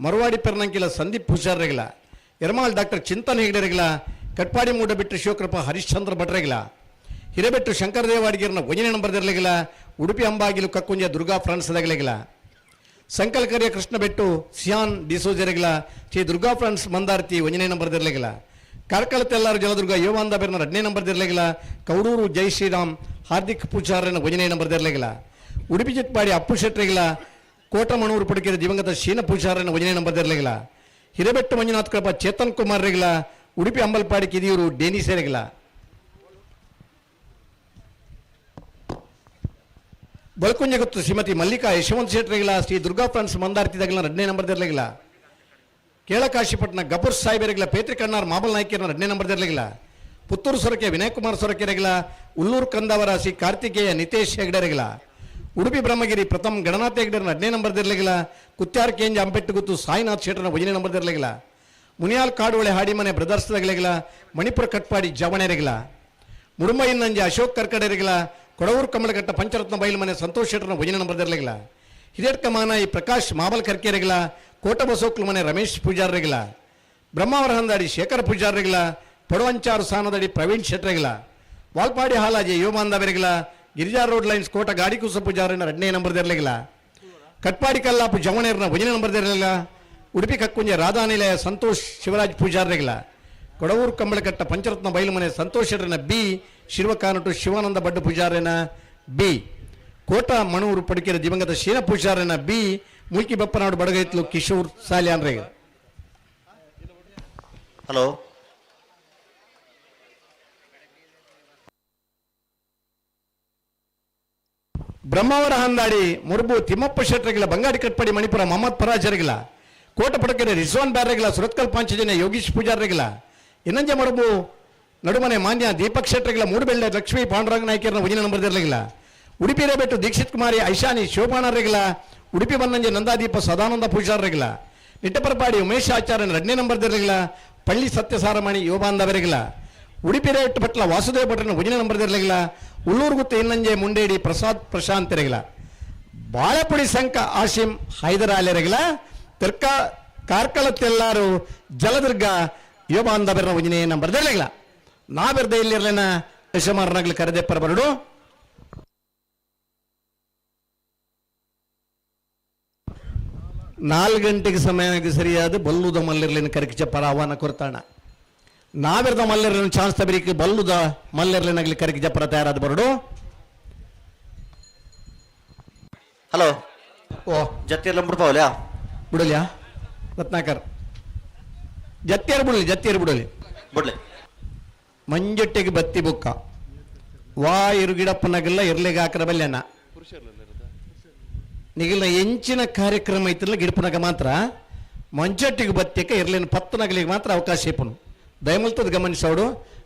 ಮರವಾಡಿ ಪೆರ್ನಂಕಿಲ ಸಂದೀಪ್ ಪೂಜಾರ್ರೆಗ್ಲ. ಎರ್ಮಾಲ್ ಡಾಕ್ಟರ್ ಚಿಂತನ್ ಹೆಗ್ಡೆರೆಗ್ಲ. ಕಟ್ಪಾಡಿ ಮೂಡಬಿಟ್ಟು ಶಿವಕೃಪ ಹರಿಶ್ಚಂದ್ರ ಭಟ್ರೆಗ್ಲ. ಹಿರೇಬೆಟ್ಟು ಶಂಕರ ದೇವಾಡಿಗೆರ್ನ ಭಜನೆ ನಂಬರ್ ದಿರ್ಲೆಗ್ಲ. ಉಡುಪಿ ಅಂಬಾಗಿಲು ಕಕ್ಕುಂಜ ದುರ್ಗಾ ಫ್ರಾನ್ಸ್ ದಗಲೆಗ್ಲ. ಸಂಕಲ್ಕರಿಯ ಕೃಷ್ಣಬೆಟ್ಟು ಸಿಯಾನ್ ಡಿಸೋಜರೆಗ್ಲ. ಶ್ರೀ ದುರ್ಗಾ ಫ್ರಾನ್ಸ್ ಮಂದಾರತಿ ಒಂಜನೇ ನಂಬರ್ ದಿರ್ಲೆಗ್ಲ. ಕಾರ್ಕಳ ತೆಲ್ಲಾರು ಜಲದುರ್ಗ ಯೋವಾಂದ ಬೆರ್ನ ರಡ್ನೇ ನಂಬರ್ ದಿರ್ಲೆಗ್ಲ. ಕೌಡೂರು ಜೈ ಶ್ರೀರಾಮ್ ಹಾರ್ದಿಕ್ ಪೂಜಾರನ ಒಂಜನೇ ನಂಬರ್ ದಿರ್ಲೆಗ್ಲ. ಉಡುಪಿ ಚಿತ್ಪಾಡಿ ಅಪ್ಪು ಶೆಟ್ರೆಗ್ಲ. ಕೋಟಮಣೂರು ಪಡುಕೆರೆ ದಿವಂಗತ ಶೀನ ಪೂಜಾರನ ಒಂಜನೇ ನಂಬರ್ ದಿರ್ಲೆಗ್ಲ. ಹಿರೇಬೆಟ್ಟು ಮಂಜುನಾಥ್ ಕೃಪ ಚೇತನ್ ಕುಮಾರ್ ರೆಗ್ಲ. ಉಡುಪಿ ಅಂಬಲ್ಪಾಡಿ ಕಿದಿಯೂರು ಡೇನಿಸೆರೆಗ್ಲ. ಬಳ್ಕುಂಜ ಗುತ್ತು ಶ್ರೀಮತಿ ಮಲ್ಲಿಕಾ ಯಶವಂತ ಶೆಟ್ರೆಗ್ಲ. ಶ್ರೀ ದುರ್ಗಾ ಫ್ರಾನ್ಸ್ ಮಂದಾರತಿ ದಗಲ ರಡ್ನೇ ನಂಬರ್ ದಿರ್ಲೆಗ್ಲ. ಕೇಳಕಾಶಿಪಟ್ಟಣ ಗಬ್ಬರ್ ಸಾಹೇಬರೆಗ್ಲ. ಪೇತ್ರಿ ಕಣ್ಣಾರ್ ಮಾಬಲ್ ನಾಯ್ಕರ್ನ ರಡ್ನೇ ನಂಬರ್ ದಿರ್ಲೆಗ್ಲ. ಪುತ್ತೂರು ಸೊರಕೆ ವಿನಯ್ ಕುಮಾರ್ ಸೊರಕೆರೆಗ್ಲ. ಉಲ್ಲೂರು ಕಂದವರ ಶ್ರೀ ಕಾರ್ತಿಕೇಯ ನಿತೇಶ್ ಹೆಗ್ಡೆರೆಗ್ಲ. ಉಡುಪಿ ಬ್ರಹ್ಮಗಿರಿ ಪ್ರಥಮ್ ಗಣನಾಥ ಹೆಗ್ಡೆರ್ನ ರಡ್ನೇ ನಂಬರ್ ದಿರ್ಲೆಗ್ಲ. ಕುತ್ಯಾರ್ ಕೇಂಜ ಅಂಪೆಟ್ಟು ಗುತ್ತು ಸಾಯಿನಾಥ್ ಶೆಟ್ಟರ್ನ ಭಜನೆ ನಂಬರ್ ದಿರ್ಲೆಗ್ಲ. ಮುನಿಯಾಲ್ ಕಾಡುವಳೆ ಹಾಡಿಮನೆ ಬ್ರದರ್ಸ್ ದಗಲೆಗ್ಲ. ಮಣಿಪುರ ಕಟ್ಪಾಡಿ ಜವಣೆರೆಗ್ಲ. ಮುಡುಮೈನಂಜೆ ಅಶೋಕ್ ಕರ್ಕಡೆರೆಗ್ಲ. ಕೊಡವೂರು ಕಮಲಘಟ್ಟ ಪಂಚರತ್ನ ಬೈಲ್ಮನೆ ಸಂತೋಷ್ ಶೆಟ್ಟರ್ನ ಭಜನೆ ನಂಬರ್ ದಿರ್ಲೆಗ್ಲ. ಹಿರಿಯಡ್ಕ ಮಾನಾಯಿ ಪ್ರಕಾಶ್ ಮಾಬಲ್ ಕರ್ಕೆರೆಗ್ಲ. ಕೋಟ ಬಸೋಕ್ಲು ಮನೆ ರಮೇಶ್ ಪೂಜಾರ್ರೆಗ್ಲ. ಬ್ರಹ್ಮಾವರ ಹಂದಾಡಿ ಶೇಖರ ಪೂಜಾರ್ರೆಗ್ಲ. ಪಡುವಂಚಾರು ಸಾನದಡಿ ಪ್ರವೀಣ್ ಶೆಟ್ರೆಗ್ಲ. ವಾಲ್ಪಾಡಿ ಹಾಲಾಜೆ ಯುವಮಾಂದ ಬೆರಗಿಲ ಗಿರಿಜಾ ರೋಡ್ ಲೈನ್ಸ್ ಕೋಟ ಗಾಡಿಕುಸ ಪೂಜಾರನ ಎರಡನೇ ನಂಬರ್ ದೆರ್ಲಿಗಿಲ್ಲ ಕಟ್ಪಾಡಿ ಕಲ್ಲಾಪು ಜವಣೇರ್ನ ಒಂದನೇ ನಂಬರ್ ದೆರ್ಲಿಲ್ಲ ಉಡುಪಿ ಕಕ್ಕುಂಜೆ ರಾಧಾನಿಲಯ ಸಂತೋಷ್ ಶಿವರಾಜ್ ಪೂಜಾರ್ರಿಗಿಲ್ಲ ಕೊಡವೂರು ಕಂಬಳಕಟ್ಟ ಪಂಚರತ್ನ ಬೈಲುಮನೆ ಸಂತೋಷ್ ಶೆಟ್ಟರನ B ಶಿರ್ವಕಾನಟು Shivananda bud ಪೂಜಾರನ B Kota Manur ಪಡಿಕೆರೆ ದಿವಂಗತ ಶೀನ ಪೂಜಾರನ ಬಿ ಮುಲ್ಕಿ ಬಪ್ಪನಾಡು ಬಡಗೈತ್ಲು ಕಿಶೋರ್ ಸಾಲ್ಯಾನ್ರಿಗೆ. ಹಲೋ ಬ್ರಹ್ಮಾವರ ಹಂದಾಡಿ ಮುರುಬು ತಿಮ್ಮಪ್ಪ ಶೆಟ್ಟರಿಗಿಲ್ಲ ಬಂಗಾಡಿ ಕಟ್ಪಡಿ ಮಣಿಪುರ ಮೊಹಮ್ಮದ್ ಪರಾಜರಿಗಿಲ್ಲ ಕೋಟ ಪಡಕೆರೆ ರಿಜ್ವಾನ್ ಬ್ಯಾರ್ರಿಗಿಲ್ಲ ಸುರತ್ಕಲ್ ಪಾಂಚಜನ್ಯ ಯೋಗೀಶ್ ಪೂಜಾರ್ರಿಗಿಲ್ಲ ಇನ್ನಂಜೆ ಮರುಬು ನಡುಮನೆ ಮಾನ್ಯ ದೀಪಕ್ ಶೆಟ್ಟರಿಗಿಲ್ಲ ಮೂಡುಬೆಳ್ಳೆ ಲಕ್ಷ್ಮೀ ಪಾಂಡುರಂಗ ನಾಯ್ಕರನ ಒಂದಿನ ನಂಬರ್ ಇರಲಿಲ್ಲ ಉಡುಪಿ ರೇಬೆಟ್ಟು ದೀಕ್ಷಿತ್ ಕುಮಾರಿ ಐಶಾನಿ ಶೋಭಾಣರಿಗಿಲ್ಲ ಉಡುಪಿ ಬನ್ನಂಜೆ ನಂದಾದೀಪ ಸದಾನಂದ ಪೂಜಾರ್ರಿಗಿಲ್ಲ ನಿಟ್ಟಪರಪಾಡಿ ಉಮೇಶ್ ಆಚಾರ್ಯನ ಎರಡನೇ ನಂಬರ್ ಇರಲಿಲ್ಲ ಪಳ್ಳಿ ಸತ್ಯಸಾರಮಣಿ ಯೋಬಾಂದವರಿಗಿಲ್ಲ ಉಡುಪಿ ರೇಟ್ ಭಟ್ಲ ವಾಸುದೇವ ಭಟ್ರನ ಒಂದಿನ ನಂಬರ್ ಇರಲಿಲ್ಲ ಉಳ್ಳೂರು ಗುತ್ತ ಇನ್ನಂಜೆ ಮುಂಡೇಡಿ ಪ್ರಸಾದ್ ಪ್ರಶಾಂತ್ ಇರಗಿಲ್ಲ ಬಾಳೆಪುಡಿ ಸಂಕ ಆಶಿಂ ಹೈದರಾಲಿರಗಿಲ್ಲ ತಿರ್ಕ ಕಾರ್ಕಳ ತೆಲ್ಲಾರು ಜಲದುರ್ಗ ಯೋಬಾಂದವರನ ಒಂದಿನೇ ನಂಬರ್ ಇರಲಿಲ್ಲ ನಾವೆರ್ದ ಇಲ್ಲಿರ್ಲೇನ ಯಶಮಾರನಾಗ್ಲಿ ಕರೆದೆಪ್ಪರ ಬರಡು. ನಾಲ್ಕು ಗಂಟೆಗೆ ಸಮಯಕ್ಕೆ ಸರಿಯಾದ ಬಲ್ಲುದ ಮಲ್ಲಿರ್ಲಿನ ಕರಕಿಚ ಪರ ಆಹ್ವಾನ ಕೊರ್ತಾಣ ನಾವೆರ್ದ ಮಲ್ಲಿರ್ಲಿನ ಚಾನ್ಸ್ ತಬರಿಕೆ ಬಲ್ಲುದ ಮಲ್ಲಿರ್ಲಿನಾಗ್ಲಿ ಕರಕಿಚ ಪರ ತಯಾರಾದ ಬರಡು. ಹಲೋ ಓ ಜತ್ತಿಯರ್ಲ ಬಿಡ್ಪಾವಲ್ಯಾ ಬಿಡಲಿಯಾ ರತ್ನಾಕರ್ ಜತ್ತಿಯರ್ ಬಿಡಲಿ ಜತ್ತಿಯರ್ ಬಿಡಲಿ ಬಿಡ್ಲಿ ಮಂಜೊಟ್ಟೆಗೆ ಬತ್ತಿ ಬುಕ್ಕ ವಾ ಇರುಗಿಡಪ್ಪನಾಗಲ್ಲ ಇರ್ಲಿಗೆ ಹಾಕರ ಬಲ್ಯನ ನಿಗಿಲ್ನ ಎಂಚಿನ ಕಾರ್ಯಕ್ರಮ ಐತಿಲ್ಲ ಗಿಡಪನಾಗ ಮಾತ್ರ ಮಂಜೊಟ್ಟಿಗೆ ಬತ್ತಿಕ ಇರ್ಲಿನ ಪತ್ತನಗಲಿಗೆ ಮಾತ್ರ ಅವಕಾಶ ಇಪ್ಪನು ದಯಮಲ್ತದ ಗಮನಿಸೋಡು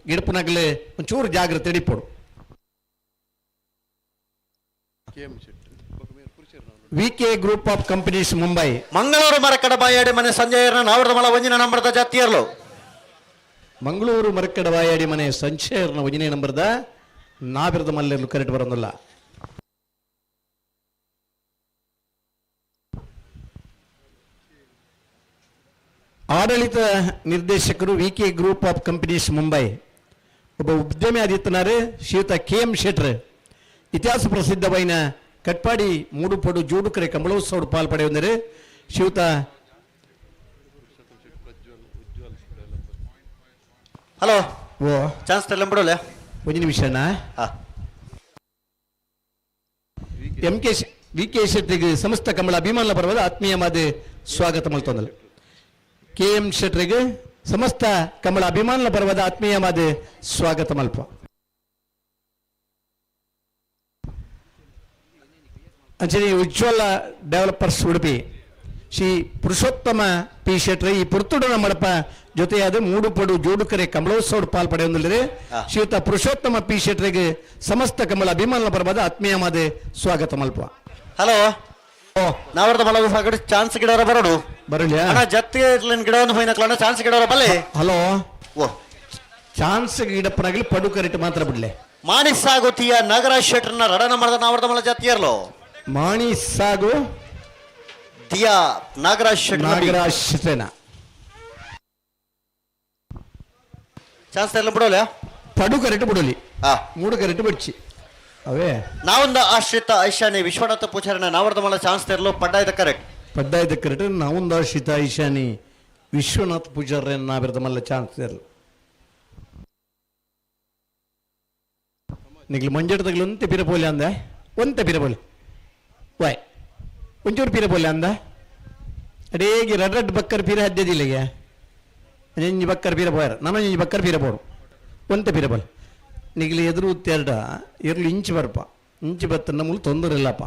ಗಿಡಪನಗಲಿ ಒಂಚೂರು ಜಾಗ್ರತೆ ಹಿಡಿಪೋಡು. V K group of companies Mumbai Mangaluru Marakada Bayadi ಮನೆ ಸಂಜಯರ್ನ ನಾವರದ ಮಳ ಒಂಜಿನ ನಂಬರ್ದ ಜಾತಿಯರ್ಲು ಮಂಗಳೂರು ಮರಕಡ ಬಾಯಾಡಿ ಮನೆ ಸಂಜಯರ್ನ ಒಂಜನೇ ನಂಬರ್ದ ನಾವಿರದ ಮಲ್ಲೆರ್ಲು ಕರೆಕ್ಟ್ ಬರೋದಿಲ್ಲ. ಆಡಳಿತ ನಿರ್ದೇಶಕರು V K group of companies Mumbai ಒಬ್ಬ ಉದ್ಯಮಿ ಆದಿತ್ತನಾರು ಶ್ರೀಯುತ ಕೆ ಎಂ ಶೆಟ್ರ್ ಇತಿಹಾಸ ಪ್ರಸಿದ್ಧವೈನ ಕಟ್ಪಾಡಿ ಮೂಡುಪಡು ಜೋಡುಕರೆ ಕಂಬಳೋತ್ಸವ ಪಾಲ್ ಪಡೆಯುವಂದರೆ ಶ್ರೀಯುತ ಹಲೋ ಓ ಚಾನ್ಸ್ ತಲ್ಲ ಬಿಡೋಲ್ಲ ಒಂದು ನಿಮಿಷನಾ ಎಂ ಕೆ ವಿ ಕೆ ಶೆಟ್ಟಿಗೆ ಸಮಸ್ತ ಕಮಲ ಅಭಿಮಾನ ಪರ್ವದ ಆತ್ಮೀಯವಾದ ಸ್ವಾಗತ ಮಲ್ತೊಂದಲು. ಕೆ ಎಂ ಶೆಟ್ಟರಿಗೆ ಸಮಸ್ತ ಕಮಲ ಅಭಿಮಾನ ಪರ್ವದ ಆತ್ಮೀಯವಾದ ಸ್ವಾಗತ ಮಲ್ಪ. ಅಂಚನೆ ಉಜ್ವಲ ಡೆವಲಪರ್ಸ್ ಉಡುಪಿ ಶ್ರೀ ಪುರುಷೋತ್ತಮ ಪಿ ಶೆಟ್ರೆ ಈ ಪುರ್ತುಡನ ಮಡಪ ಜೊತೆಯಾದ ಮೂಡುಪಡು ಜೋಡುಕರೆ ಕಮಲೋತ್ಸವ ಪಾಲ್ ಪಡೆಯೊಂದಿಲ್ಲದೆ ಶ್ರೀಯುತ ಪುರುಷೋತ್ತಮ ಪಿ ಶೆಟ್ರಿಗೆ ಸಮಸ್ತ ಕಮಲ ಅಭಿಮಾನ ಪರ್ವದ ಆತ್ಮೀಯವಾದ ಸ್ವಾಗತ ಮಲ್ಪ. ಹಲೋ ನಾವರ್ದ ಮಲ ವಿಭಾಗಡ್ ಚಾನ್ಸ್ ಗಿಡವರ ಬರೋಡು ಬರಲಿಯಾ ಅಣ್ಣ ಜತ್ತಿಗೆ ಗಿಡ ಒಂದು ಹೋಯ್ನಕ್ಲಣ್ಣ ಚಾನ್ಸ್ ಗಿಡವರ ಬಲ್ಲೆ. ಹಲೋ ಓ ಚಾನ್ಸ್ ಗಿಡಪ್ಪನಾಗಲಿ ಪಡು ಕರೆಟ್ ಮಾತ್ರ ಬಿಡ್ಲೆ. ಮಾಣಿಸಾಗುತಿಯ ನಾಗರಾಜ್ ಶೆಟ್ಟರ್ನ ರಡನ ಮರದ ನಾವರ್ದ ಮಲ ಜಾತಿಯರ್ಲು ಮಾಣಿಸಾಗು ದಿಯಾ ನಾಗರಾಜ್ ಶೆಟ್ಟರ್ ನಾಗರಾಜ್ ಶೆಟ್ಟರ್ನ ಚಾನ್ಸ್ ಎಲ್ಲ ಬಿಡೋಲ್ಲ ಪಡು ಕರೆಟ್ ಬಿಡಲಿ ಮೂಡು ಕರೆಟ್ ಬಿಡ್ಚಿ ಅವೇ ನಾವೊಂದು ಆಶ್ರಿತ ಐಶಾನಿ ವಿಶ್ವನಾಥ ಪೂಜಾರನ ನಾವರ್ದ ಮಲ ಚಾನ್ಸ್ ತೆರಲು ಪಡ್ಡಾಯ್ದ ಕರೆಕ್ಟ್ ಪಡ್ಡಾಯ್ದ ಕರೆಕ್ಟ್ ನಾವೊಂದು ಆಶ್ರಿತ ಐಶಾನಿ ವಿಶ್ವನಾಥ ಪೂಜಾರನ ನಾವಿರದ ಮಲ್ಲ ಚಾನ್ಸ್ ತೆರಲು ನಿಗ್ಲು ಮಂಜೆಡ್ದಾಗಲು ಒಂತೆ ಪಿರಪೋಲಿ ಅಂದ ಒಂತೆ ಪಿರಪೋಲಿ ವಾಯ್ ಒಂಚೂರು ಪಿರಪೋಲಿ ಅಂದ ಅಡೇಗಿ ರಡ್ ರಡ್ ಬಕ್ಕರ್ ಪೀರ ಹದ್ದದಿಲ್ಲಿಗೆ ಒಂಜಿ ಬಕ್ಕರ್ ಪೀರ ಪೋಯರ್ ನಾನು ಒಂಜಿ ಬಕ್ಕರ್ ಪೀರ ಪೋಡು ಒಂತೆ ಪಿರಪೋಲಿ ನಿಗ್ಲು ಎದುರು ಉತ್ತೆರಡ ಎರ್ಲು ಇಂಚು ಬರ್ಪ ಇಂಚು ಬತ್ತ ನಮ್ಮಲ್ಲಿ ತೊಂದರೆ ಇಲ್ಲಪ್ಪ.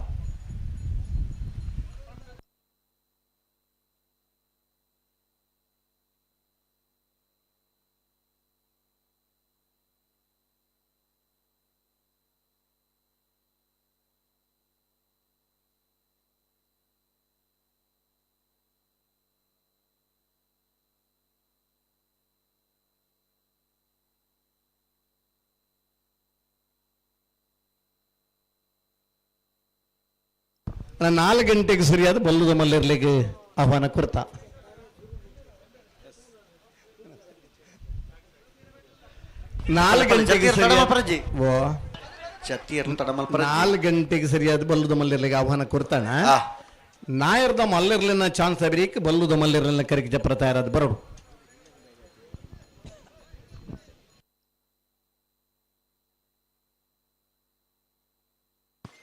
ನಾನು 4 ಗಂಟೆಗೆ ಸರಿಯಾದ ಬಲ್ಲುದ ಮಲ್ಲಿರ್ಲಿಕ್ಕೆ ಆಹ್ವಾನ ಕೊಡ್ತಾ. ನಾಲ್ಕು ಗಂಟೆಗೆ ತಡಮಲ್ಪರಜಿ ಓ ಜತ್ತಿಯರ್ಲು ತಡಮಲ್ಪರಜಿ. 4 ಗಂಟೆಗೆ ಸರಿಯಾದ ಬಲ್ಲುದ ಮಲ್ಲಿರ್ಲಿಗೆ ಆಹ್ವಾನ ಕೊಡ್ತಾನ. ನಾಯರ್ದ ಮಲ್ಲಿರ್ಲಿನ ಚಾನ್ಸ್ ಅಬಿರಿಕ್ ಬಲ್ಲುದ ಮಲ್ಲಿರ್ಲಿನ ಕರಿಕೆ ಜಪ್ರ ತಯಾರಾದ ಬರೋಡು.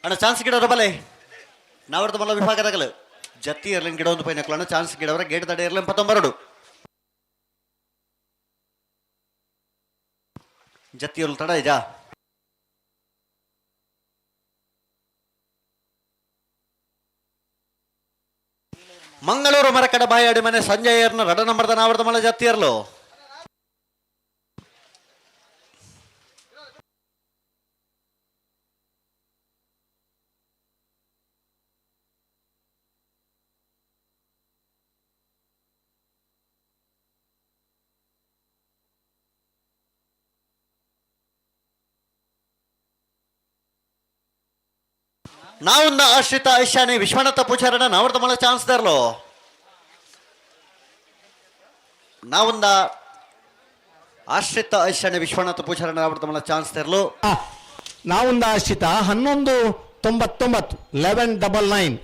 ಅಣ್ಣ ಚಾನ್ಸ್ ಗಿಡವರ ಬಲೆ ನಾವರ್ದ ಮಲ್ಲ ವಿಭಾಗದಾಗಲು ಜತ್ತಿ ಇರ್ಲಿನ ಗಿಡ ಒಂದು ಪೈನಕ್ಲು ಅಣ್ಣ ಚಾನ್ಸ್ ಗಿಡವರ ಗೇಟ್ ತಡೆ ಇರ್ಲಿನ ಪತ್ತೊಂಬರಡು ಜತ್ತಿ ಇರ್ಲು ತಡ ಇಜಾ. ಮಂಗಳೂರು ಮರಕಡ ಬಾಯಾಡಿ ಮನೆ ಸಂಜಯರ್ನ ರಡ ನಂಬರ್ದ ನಾವರ್ದ ಮಲ್ಲ ಜತ್ತಿ ಇರ್ಲು. ನಾವುಂದ ಆಶ್ರಿತ ಐಶಾನಿ ವಿಶ್ವನಾಥ ಪೂಜಾರಣ ನಾವರ್ದ ಮಲ್ಲ ಚಾನ್ಸ್ ದಾರ್ಲು. ನಾವುಂದ ಆಶ್ರಿತ ಐಶಾನಿ ವಿಶ್ವನಾಥ ಪೂಜಾರಣ ನಾವರ್ದ ಮಲ್ಲ ಚಾನ್ಸ್ ದಾರ್ಲು. ನಾವುಂದ ಆಶ್ರಿತ 1199 1199.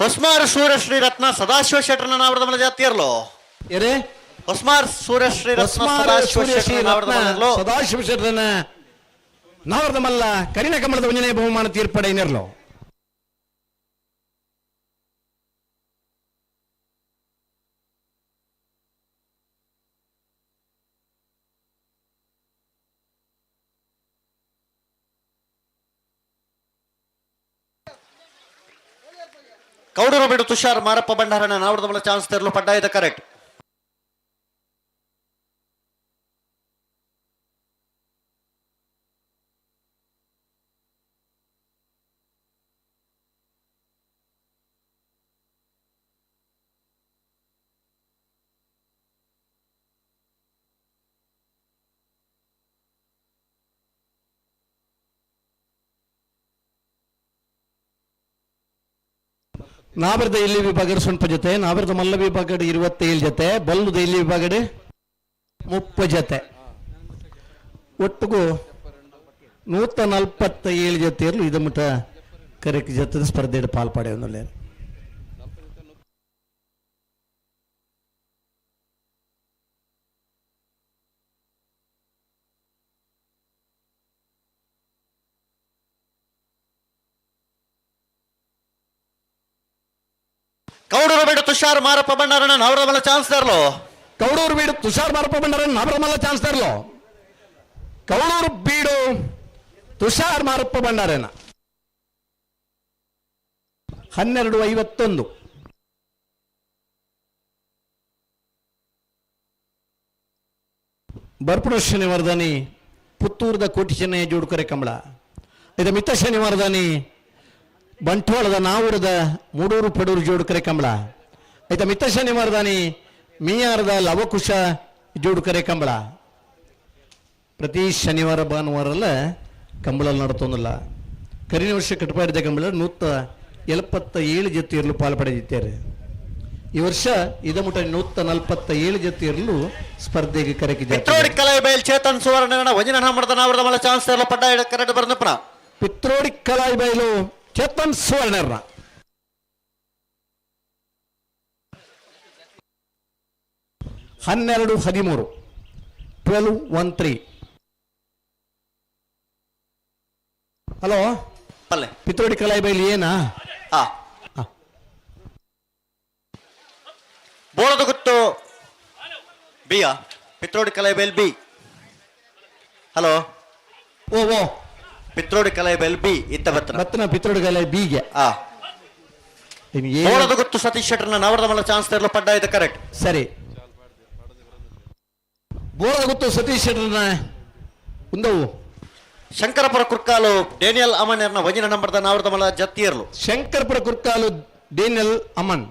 ಹೊಸ್ಮಾರ್ ಸೂರ್ಯಶ್ರೀ ರತ್ನ ಸದಾಶಿವ ಶೆಟ್ಟರ್ನ ನಾವರ್ದ ಮಲ್ಲ ಜಾತಿಯರ್ಲು. ಏರೇ ಹೊಸ್ಮಾರ್ ಸೂರ್ಯಶ್ರೀ ರತ್ನ ಸದಾಶಿವ ಶೆಟ್ಟರ್ನ ನಾವರ್ದ ಮಲ್ಲರ್ಲು. ಸದಾಶಿವ ಶೆಟ್ಟರ್ನ ನಾವರ್ದ ಮಲ್ಲ ಕರಿನ ಕಮಲದ ಒಂಜನೇ ಬಹುಮಾನ ತೀರ್ಪಡೆಯಿನರ್ಲು. ಕೌಡೂರು ಬಿಡು ತುಷಾರ್ ಮಾರಪ್ಪ ಭಂಡಾರನ ನಾವರ್ದ ಮಲ್ಲ ಚಾನ್ಸ್ ತೆರಲು ಪಡ್ಡಾಯದ ಕರೆಕ್ಟ್. ನಾವರ್ದ ಇಲ್ಲಿ ವಿಭಾಗದ ಸ್ವಲ್ಪ ಜೊತೆ, ನಾವರ್ದ ಮಲ್ಲ ವಿಭಾಗದ 27 ಜೊತೆ, ಬಲ್ಲುದ ಇಲ್ಲಿ ವಿಭಾಗದ 30 ಜೊತೆ, ಒಟ್ಟಿಗೂ 147 ಜೊತೆ ಇರಲು ಇದು ಮುಟ ಕರೆಕ್ ಜೊತೆ ಸ್ಪರ್ಧೆ ಪಾಲ್ಪಡೆಯೊಂದುಲ್ಲೇರು. ಕೌಡೂರು ಬೀಡು ತುಷಾರ್ ಮಾರಪ್ಪ ಭಂಡಾರನ ನಾವರದ ಮಲ್ಲ ಚಾನ್ಸ್ ದಾರ್ಲು. ಕೌಡೂರು ಬೀಡು ತುಷಾರ್ ಮಾರಪ್ಪ ಭಂಡಾರನ ನಾವರದ ಮಲ್ಲ ಚಾನ್ಸ್ ದಾರ್ಲು. ಕೌಡೂರು ಬೀಡು ತುಷಾರ್ ಮಾರಪ್ಪ ಭಂಡಾರನ 12:51. ಬರ್ಪುಣ ಶನಿವಾರದಾನಿ ಪುತ್ತೂರದ ಕೋಟಿ ಚೆನ್ನಯ್ಯ ಜೋಡುಕರೆ ಕಮಲ. ಇದು ಮಿತ್ತ ಶನಿವಾರದಾನಿ ಬಂಟ್ವಾಳದ ನಾವೂರದ ಮೂಡೂರು ಪಡೂರು ಜೋಡುಕರೆ ಕಂಬಳ. ಆಯ್ತಾ ಮಿತ್ತ ಶನಿವಾರದಾನಿ ಮೀಯಾರದ ಲವಕುಶ ಜೋಡುಕರೆ ಕಂಬಳ. ಪ್ರತಿ ಶನಿವಾರ ಭಾನುವಾರಲ್ಲ ಕಂಬಳ ನಡತೊಂದಿಲ್ಲ. ಕರಿನ ವರ್ಷ ಕಟ್ಟಪಾಡಿದ ಕಂಬಳ 177 ಜೊತೆ ಇರಲು ಪಾಲು ಪಡೆದಿದ್ದಾರೆ. ಈ ವರ್ಷ ಇದಮುಟ 147 ಜೊತೆ ಇರಲು ಸ್ಪರ್ಧೆಗೆ ಕರೆಕಿದ್ದಾರೆ. ಪಿತ್ರೋಡಿ ಕಲಾಯಿ ಬೈಲ್ ಚೇತನ್ ಸುವರ್ಣ ವಜನ ಮರದ ನಾವರದ ಮಲ್ಲ ಚಾನ್ಸ್ ತರಲು ಪಡ್ಡ ಕರೆಕ್ಟ್ ಬರನಪ್ಪನ. ಪಿತ್ರೋಡಿ ಕಲಾಯಿ ಬೈಲು ಚೇತನ್ ಸುವರ್ಣರ್ನ 12:13 12:13. ಹಲೋ ಪಲ್ಲೆ ಪಿತ್ರೋಡಿ ಕಲಾಯಿ ಬೈಲು ಏನಾ? ಬೋಳದ ಗುತ್ತು ಬಿಯಾ ಪಿತ್ರೋಡಿ ಕಲಾಯಿ ಬೈಲ್ ಬಿ. ಹಲೋ ಓ ಓ ಪಿತ್ರೋಡಿ ಕಲಾಯಿ ಬೈಲ್ ಬಿ ಇತ್ತ ಬತ್ತನ ಬತ್ತನ ಪಿತ್ರೋಡಿ ಕಲಾಯಿ ಬಿಗೆ. ಬೋಳದ ಗುತ್ತು ಸತೀಶ್ ಶೆಟ್ಟರ್ನ ನಾವರದ ಮಲ್ಲ ಚಾನ್ಸ್ ತರಲು ಪಡ್ಡ ಇದು ಕರೆಕ್ಟ್. ಸರಿ, ಬೋಳದ ಗುತ್ತು ಸತೀಶ್ ಶೆಟ್ಟರ್ನ ಉಂದವು. ಶಂಕರಪುರ ಕುರ್ಕಾಲು ಡೇನಿಯಲ್ ಅಮನ್ ವಜಿನ ನಂಬರ್ದ ನಾವರದ ಮಲ್ಲ ಜತ್ತಿಯರ್ಲು. ಶಂಕರಪುರ ಕುರ್ಕಾಲು ಡೇನಿಯಲ್ ಅಮನ್.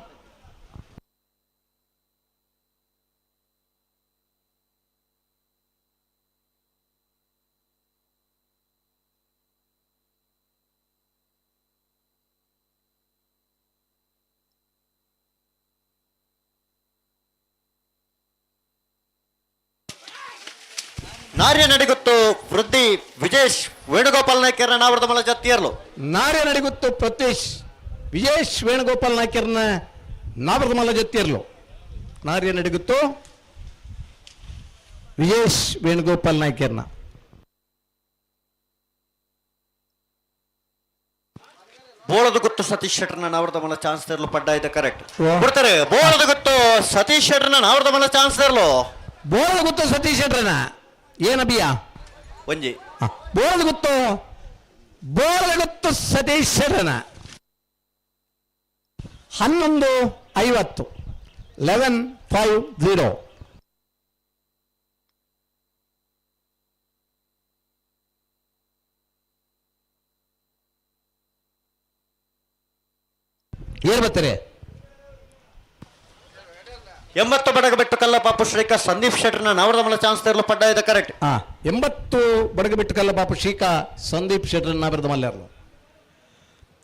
ನಾರ್ಯ ನಡಿಗುತ್ತು ವೃದ್ಧಿ ವಿಜೇಶ್ ವೇಣುಗೋಪಾಲ್ ನಾಯ್ಕರ್ನ ನಾವರದ ಮಲ ಜತ್ತಿಯರ್ಲು. ನಾರ್ಯ ನಡಿಗುತ್ತು ಪ್ರತ್ಯೂಷ್ ವಿಜೇಶ್ ವೇಣುಗೋಪಾಲ್ ನಾಯ್ಕರ್ನ ನಾವರದ ಮಲ್ಲ ಜತ್ತಿಯರ್ಲು. ನಾರ್ಯ ನಡಿಗುತ್ತು ವಿಜೇಶ್ ವೇಣುಗೋಪಾಲ್ ನಾಯ್ಕರ್ನ. ಬೋಳದ ಗುತ್ತು ಸತೀಶ್ ಶೆಟ್ಟರ್ನ ನಾವರದ ಮಲ್ಲ ಚಾನ್ಸ್ ತರಲು ಪಡ್ಡ ಇದೆ ಕರೆಕ್ಟ್ ಬಿಡ್ತಾರೆ. ಬೋಳದ ಗುತ್ತು ಸತೀಶ್ ಶೆಟ್ಟರ್ನ ನಾವರದ ಮಲ್ಲ ಚಾನ್ಸ್ ತರಲು. ಬೋಳದ ಗುತ್ತು ಸತೀಶ್ ಶೆಟ್ಟರ್ನ ಏನಬಿಯ ಒಂಜಿ ಬೋಳದ ಗುತ್ತು, ಬೋಳದ ಗುತ್ತು ಸತೀಶ್ ಶೆಟ್ಟರ್ನ 11:50 11:50. ಏನ್ ಬರ್ತಾರೆ? 80 ಬಡಗಬೆಟ್ಟು ಕಲ್ಲಪಾಪು ಶ್ರೀಕಾ ಸಂದೀಪ್ ಶೆಟ್ಟರ್ನ ನಾವರದ ಮಲ್ಲ ಚಾನ್ಸ್ ತರಲು ಪಡ್ಡ ಇದೆ ಕರೆಕ್ಟ್. 80 ಬಡಗಬೆಟ್ಟು ಕಲ್ಲಪಾಪು ಶ್ರೀಕಾ ಸಂದೀಪ್ ಶೆಟ್ಟರ್ನ ನಾವರದ ಮಲ್ಲಾರ್ಲು.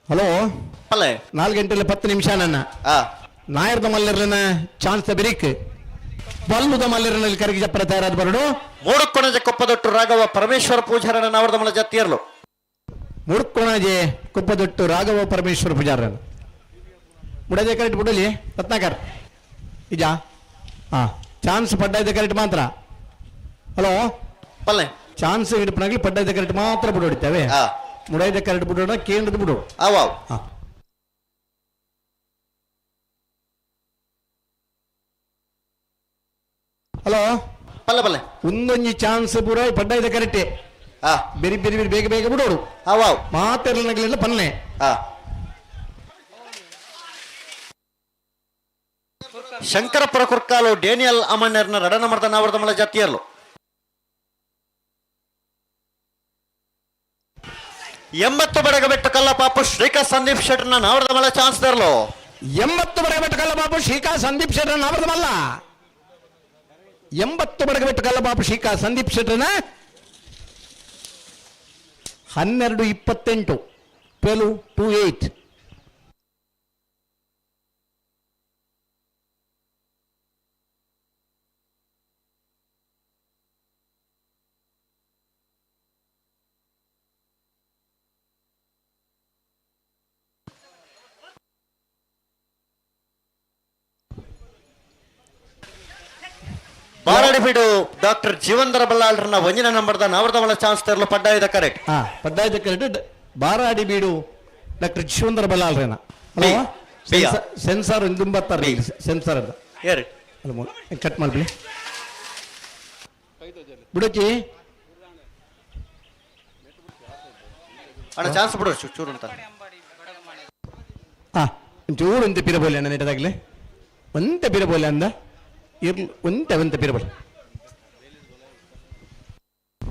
ಹಲೋ ಅಲ್ಲೇ 4:10 ನನ್ನ ನಾಯರ್ದ ಮಲ್ಲರ್ನ ಚಾನ್ಸ್ ಬಿರಿಕ್ ಬಲ್ಲುದ ಮಲ್ಲರ್ನಲ್ಲಿ ಕರಗಿ ಜಪ್ಪರ ತಯಾರಾದ ಬರಡು. ಮೂಡುಕೊಣಜೆ ಕೊಪ್ಪದೊಟ್ಟು ರಾಘವ ಪರಮೇಶ್ವರ ಪೂಜಾರನ ನಾವರದ ಮಲ್ಲ ಜತ್ತಿಯರ್ಲು. ಮೂಡುಕೊಣಜೆ ಕೊಪ್ಪದೊಟ್ಟು ರಾಘವ ಪರಮೇಶ್ವರ ಪೂಜಾರನ ಬುಡದೆ ಕರೆಕ್ಟ್ ಬುಡಲಿ ರತ್ನಾಕರ್ ನಿಜ. ಹಾಂ ಚಾನ್ಸ್ ಪಡ್ಡ ಕರೆಕ್ಟ್ ಮಾತ್ರ. ಹಲೋ ಪಲ್ಲೆ ಚಾನ್ಸ್ ಹಿಡಿಪನಾಗಲಿ ಪಡ್ಡ ಕರೆಕ್ಟ್ ಮಾತ್ರ ಬಿಡು ಹೊಡಿತೇವೆ. ಮುಡೈದ ಕರೆಕ್ಟ್ ಬಿಡೋಣ ಕೇಂದ್ರದ ಬಿಡು. ಹಲೋ ಪಲ್ಲೆ ಪಲ್ಲೆ ಒಂದೊಂದು ಚಾನ್ಸ್ ಪೂರ ಪಡ್ಡ ಇದೆ ಕರೆಕ್ಟ್. ಬೇರೆ ಬೇರೆ ಬೇರೆ ಬೇಗ ಬೇಗ ಬಿಡೋರು ಮಾತಾಡಲಿಲ್ಲ ಪಲ್ಲೆ. ಶಂಕರಪುರ ಕುರ್ಕಾಲು ಡೇನಿಯಲ್ ಅಮಣ್ಣರ್ನ ರಡನ ಮರ್ದ ನಾವರದ ಮಲ ಜಾತಿಯರ್ಲು. 80 ಬಡಗಬೆಟ್ಟು ಕಲ್ಲಪಾಪು ಶ್ರೀಕಾ ಸಂದೀಪ್ ಶೆಟ್ಟರ್ನ ನಾವರದ ಮಲ್ಲ ಚಾನ್ಸ್ ತರಲು. 80 ಬಡಗಬೆಟ್ಟು ಕಲ್ಲಪಾಪು ಶ್ರೀಕಾ ಸಂದೀಪ್ ಶೆಟ್ಟರ್ನ ನಾವರದ ಮಲ್ಲ. 80 ಬಡಗಬೆಟ್ಟು ಕಲ್ಲಪಾಪು ಶ್ರೀಕಾ ಸಂದೀಪ್ ಶೆಟ್ಟರ್ನ 12:28 12:28. ಬಾರಡಿಬೀಡು ಡಾಕ್ಟರ್ ಜೀವಂಧರ ಬಲ್ಲಾಳ್ರನ್ನ ಒಂಜಿನ ನಂಬರ್ದ ನಾವರದ ಮಲ್ಲ ಚಾನ್ಸ್ ತರಲು ಪಡ್ಡಾಯದ ಕರೆಕ್ಟ್. ಪಡ್ಡಾಯದ ಕರೆಕ್ಟ್. ಬಾರಾಡಿಬೀಡು ಡಾಕ್ಟರ್ ಜೀವಂಧರ ಬಲ್ಲಾಳ್ರೇನ. ಹಲೋ ಸೆನ್ಸಾರ್ ಇಂದುಂಬತ್ತಾರೆ ಸೆನ್ಸಾರ್ ಅಂತ ಕಟ್ ಮಾಡ್ಬಿಡಿ ಬಿಡೋಕಿ ಅಣ್ಣ ಚಾನ್ಸ್ ಬಿಡು ಚೂರು ಅಂತ. ಹಾಂ ಚೂರು ಅಂತ ಪಿರಬೋಲೆ ಅಣ್ಣ ನೆಟ್ಟದಾಗಲೇ ಒಂತೆ ಪಿರಬೋಲೆ ಅಂದ ಇರ್ಲು ಒಂತೆ ಒಂತೆ ಪಿರಬೋಲೆ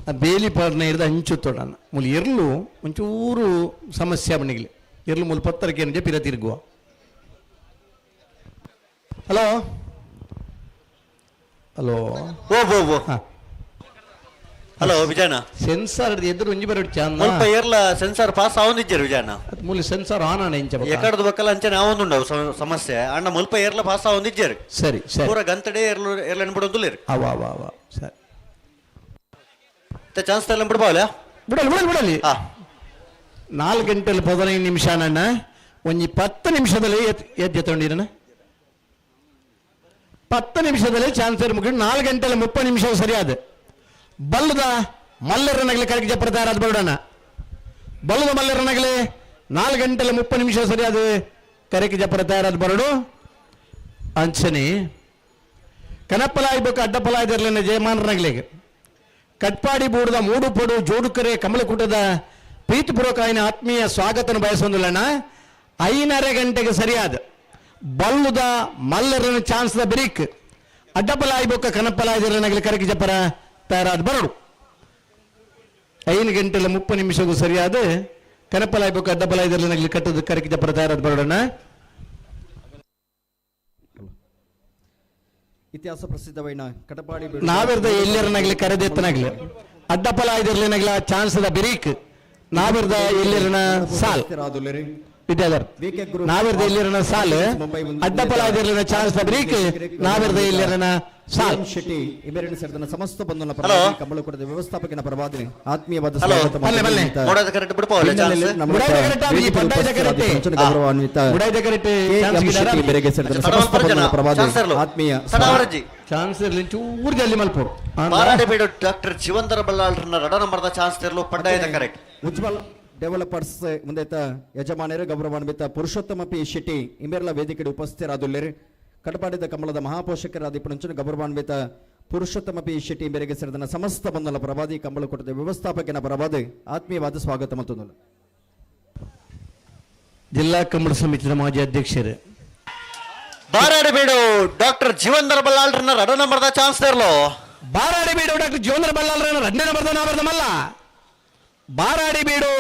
ಆ ಬೇಲಿ ಪಾಡ್ನ ಹಿಡ್ದು ಹಂಚು ತೊಡಣ ಮೂಲ ಇರ್ಲು ಒಂಚೂರು ಸಮಸ್ಯೆ ಬಣ್ಣಿಗ್ಲಿ ಇರ್ಲು ಮೂಲ ಪತ್ತರಕ್ಕೆ ಏನಿದೆ ಪಿರ ತಿರುಗುವ. ಹಲೋ ಹಲೋ ಓ ಓ ಹಲೋ ವಿಜಯಣ್ಣ ಸೆನ್ಸಾರ್ ಎದುರು ಒಂಜಿ ಬರೋ ಚಂದ ಮುಲ್ಪ ಏರ್ಲ ಸೆನ್ಸಾರ್ ಪಾಸ್ ಆವೊಂದಿಜ್ಜೆರ್ ವಿಜಯಣ್ಣ. ಮೂಲ ಸೆನ್ಸಾರ್ ಆನ್ ಆಣ ಇಂಚ ಎಕಡ್ದು ಬಕ್ಕಲ ಅಂಚನೆ ಆವೊಂದುಂಡವು ಸಮಸ್ಯೆ ಅಣ್ಣ ಮುಲ್ಪ ಏರ್ಲ ಪಾಸ್ ಆವೊಂದಿಜ್ಜೆರ್. ಸರಿ ಸರಿ ಪೂರ ಗಂತಡೆ ಏರ್ಲು ಏರ್ಲ ಬಿಡೊಂದುಲ್ಲೆರ್. ಅವ ಅವ ಅವ ಸರಿ ಚಾನ್ಸ್ ತಲ್ಲ ಬಿಡ್ಬಾವಲ ಬಿಡಲಿ ಬಿಡಲಿ ಬಿಡಲಿ. 4:15 ನನ್ನ ಒಂಜಿ 10 ನಿಮಿಷದಲ್ಲಿ ಎದ್ದು ಎತ್ತೊಂಡಿರನ 10 ನಿಮಿಷದಲ್ಲಿ ಚಾನ್ಸ್ ಮುಗಿದು 4:30 ಸರಿಯಾದ ಬಲ್ಲದ ಮಲ್ಲರನಗಲಿ ಕರಗಿ ಜಪ್ಪರ ತಯಾರಾದ ಬರೋಣ. ಬಲ್ಲದ ಮಲ್ಲರನಗಲಿ 4:30 ಸರಿಯಾದ ಕರಗಿ ಜಪ್ಪರ ತಯಾರಾದ ಬರೋಡು. ಅಂಚನೆ ಕನಪ್ಪಲಾಯ್ಬೇಕು ಅಡ್ಡಪ್ಪಲಾಯ್ದಿರ್ಲಿನ ಜಯಮಾನರನಗಲಿಗೆ ಕಟ್ಪಾಡಿ ಬೂಡದ ಮೂಡುಪೊಡು ಜೋಡುಕರೆ ಕಮಲಕೂಟದ ಪ್ರೀತಿಪೂರ್ವಕಾಯಿನ ಆತ್ಮೀಯ ಸ್ವಾಗತನ ಬಯಸೊಂದಿಲ್ಲಣ್ಣ. 5:30 ಗಂಟೆಗೆ ಸರಿಯಾದ ಬಲ್ಲುದ ಮಲ್ಲರನ ಚಾನ್ಸ್ದ ಬಿರಿಕ್ ಅಡ್ಡಪ್ಪಲಾಯ್ಬೇಕ ಕನಪ್ಪಲಾಯ್ದಿರ್ಲಿನಗಲಿ ಕರಗಿ ಜಪ್ಪರ ತಯಾರಾದ ಬರಡು. 5:30 ಸರಿಯಾದ ಕನಪ್ಪಲಾಯ್ಬೇಕು ಅಡ್ಡಪ್ಪಲಾಯ್ದಿರ್ಲಿನಗಲಿ ಕಟ್ಟದ ಕರಗಿ ಜಪ್ಪರ ತಯಾರಾದ ಬರೋಣ. ಇತಿಹಾಸ ಪ್ರಸಿದ್ಧವೈನ ಕಟಪಾಡಿ ನಾವಿರ್ದ ಎಲ್ಲರನಾಗ್ಲಿ ಕರೆದೆತ್ತನಾಗ್ಲಿ ಅಡ್ಡಪ್ಪಲಾಯ್ದಿರ್ಲಿನಗ್ಲ ಚಾನ್ಸ್ದ ಬಿರಿಕ್ ನಾವಿರ್ದ ಎಲ್ಲರನ ಸಾಲ್. Vidyadhar ನಾವಿರ್ದ ಇಲ್ಲಿರನ ಸಾಲ್ ಅಡ್ಡಪಲಾದಿರ್ಲಿನ ಚಾನ್ಸ್ ಬ್ರೀಕ್ ನಾವಿರ್ದ ಇಲ್ಲಿರನ ಸಾಲ್ ಶೆಟ್ಟಿ ಇವೆರಡು ಸೇರಿದ ಸಮಸ್ತ ಬಂಧುನ ಪರವಾಗಿ ಕಂಬಳಕೂಟದ ವ್ಯವಸ್ಥಾಪಕನ ಪರವಾಗಿ ಆತ್ಮೀಯವಾದ ಸ್ವಾಗತ ಗೌರವಾನ್ವಿತ ಬೆರೆಗೆ ಸೇರಿದ ಸಮಸ್ತ ಬಂಧುನ ಪರವಾಗಿ ಆತ್ಮೀಯ ಚಾನ್ಸ್ ಇರಲಿ ಚೂರು ಜಲ್ದಿ ಮಲ್ಪೋಡು. ಬಾರಾಡಿ ಡಾಕ್ಟರ್ ಜೀವಂತರ ಬಲ್ಲಾಳ್ರನ್ನ ರಡ ನಂಬರ್ದ ಚಾನ್ಸ್ ಇರಲು ಪಡ್ಡಾಯದ ಕರೆಕ್ಟ್. ಉಜ್ವಲ್ ಡೆವಲಪರ್ಸ್ ಮುಂದೈತ ಯಜಮಾನರು ಗೌರವಾನ್ವಿತ ಪುರುಷೋತ್ತಮ ಪಿ ಶೆಟ್ಟಿ ಇಮೆರ್ಲ ವೇದಿಕೆ ಉಪಸ್ಥಿತರಾದುಲ್ಲೇರು. ಕಟಪಾಡಿದ ಕಮಲದ ಮಹಾಪೋಷಕರಾದ ಪುಣಂಚನ ಗೌರವಾನ್ವಿತ ಪುರುಷೋತ್ತಮ ಪಿ ಶೆಟ್ಟಿ ಮೇರೆಗೆ ಸೇರಿದ ಸಮಸ್ತ ಬಂಧುಲ ಪರವಾದಿ ಕಂಬಳಕೂಟದ ವ್ಯವಸ್ಥಾಪಕನ ಪರವಾದಿ ಆತ್ಮೀಯವಾದ ಸ್ವಾಗತ ಮತ್ತು ಜಿಲ್ಲಾ ಕಂಬಳ ಸಮಿತಿಯ ಮಾಜಿ ಅಧ್ಯಕ್ಷರು ಬಾರಾಡಿಬೀಡು ಡಾಕ್ಟರ್ ಜೀವಂಧರ ಬಲ್ಲಾಳ್ರನ್ನ ರಡ ನಂಬರ್ದ ಚಾನ್ಸ್ ಇರಲು. ಬಾರಾಡಿಬೀಡು ಡಾಕ್ಟರ್ ಜೀವಂಧರ ಬಲ್ಲಾಳ್ರನ್ನ ರಡ್ಡ ನಂಬರ್ದ ನಾವರ್ದ ಮಲ್ಲ ಬಾರಾಡಿಬೀಡು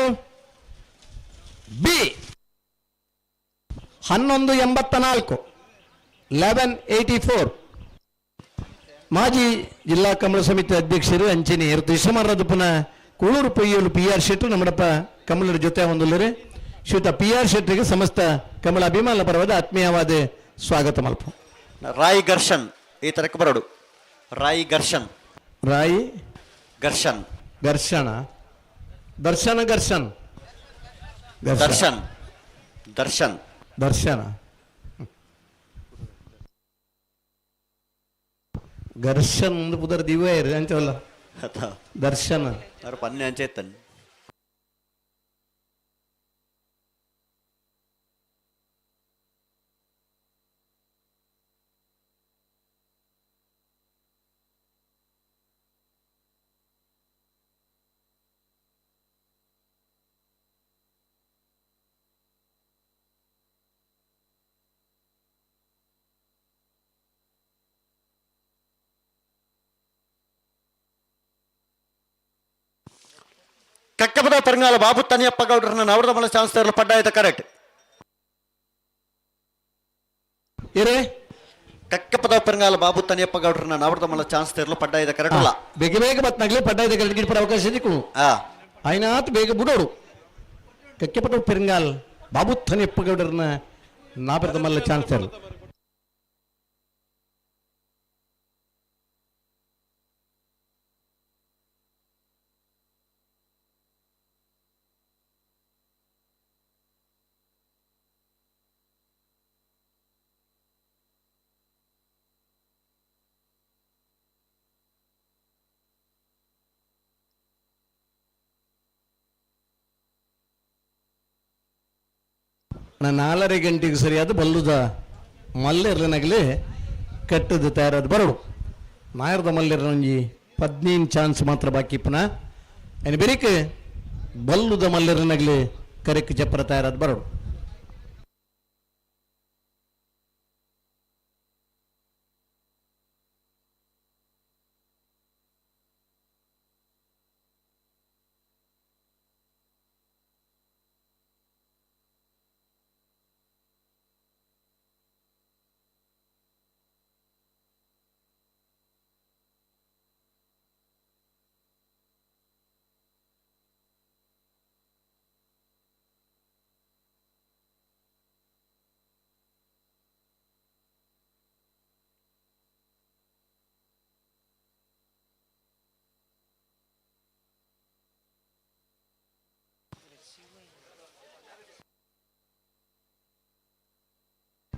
ಬಿ 1184 1184 ಮಾಜಿ ಜಿಲ್ಲಾ ಕಮಲ ಸಮಿತಿ ಅಧ್ಯಕ್ಷರು ಅಂಚಿನಿ ಇಸ್ಮರದ್ದು ಪುನಃ ಕೂಳೂರು ಪೊಯ್ಯೂರು ಪಿ ಆರ್ ಶೆಟ್ಟರು ನಮ್ಮಡಪ್ಪ ಕಮಲರ ಜೊತೆ ಹೊಂದುಲ್ಲರು. ಶ್ರೀಯುತ ಪಿ ಆರ್ ಶೆಟ್ಟರಿಗೆ ಸಮಸ್ತ ಕಮಲ ಅಭಿಮಾನ ಪರವಾದ ಆತ್ಮೀಯವಾದ ಸ್ವಾಗತ ಮಲ್ಪ. ರಾಯ್ ಘರ್ಷನ್ ಈ ತರಕ್ಕೆ ಬರೋಡು. ರಾಯ್ ಘರ್ಷನ್, ರಾಯ್ ಘರ್ಷನ್, ಘರ್ಷಣ, ದರ್ಶನ, ಘರ್ಷನ್, ದರ್ಶನ್, ದರ್ಶನ್, ದರ್ಶನ, ಘರ್ಷನ್ ಒಂದು ಪುದರ್ ದಿವ್ಯ ಇರು ಅಂಚವಲ್ಲ ದರ್ಶನ ಅವ್ರ ಪನ್ನೆ ಅಂಚೆತ್ತನ್. ಕಕ್ಕಬದ ಪೆರಂಗಾಲ ಬಾಬು ತನಿಯಪ್ಪ ಗೌಡ್ರನ್ನ ನವರದ ಮಲ ಚಾನ್ಸ್ ತರಲು ಪಡ್ಡಾಯದ ಕರೆಕ್ಟ್. ಇರೇ ಕಕ್ಕಪದ ಪೆರಂಗಾಲ ಬಾಬು ತನಿಯಪ್ಪ ಗೌಡ್ರನ್ನ ನವರದ ಮಲ ಚಾನ್ಸ್ ತರಲು ಪಡ್ಡಾಯದ ಕರೆಕ್ಟ್ ಅಲ್ಲ. ಬೇಗ ಬೇಗ ಬತ್ನಾಗ್ಲಿ ಪಡ್ಡಾಯದ ಕರೆಕ್ಟ್ ಗಿಡ್ಪರ ಅವಕಾಶ ದಿಕ್ಕು ಆಯ್ನಾತ್ ಬೇಗ ಬಿಡೋಡು. ಕಕ್ಕಪದ ಪೆರಂಗಾಲ್ ಬಾಬು ತನಿಯಪ್ಪ ಗೌಡ್ರನ್ನ ನಾವರದ ಮಲ್ಲ ಚಾನ್ಸ್ ತರಲು. ನಾನು 4:30 ಗಂಟೆಗೆ ಸರಿಯಾದ ಬಲ್ಲುದ ಮಲ್ಲೆರ್ಲನಾಗಲಿ ಕಟ್ಟದ ತಯಾರಾದ ಬರೋಡು. ನಾಯರ್ದ ಮಲ್ಲೆರ್ನೊಂಜಿ 15 ಚಾನ್ಸ್ ಮಾತ್ರ ಬಾಕಿ ಪುನಃ ಏನು ಬೆರಿಕೆ ಬಲ್ಲುದ ಮಲ್ಲೆರ್ನಾಗಲಿ ಕರೆಕ್ ಚಪ್ಪರ ತಯಾರಾದ ಬರೋಡು.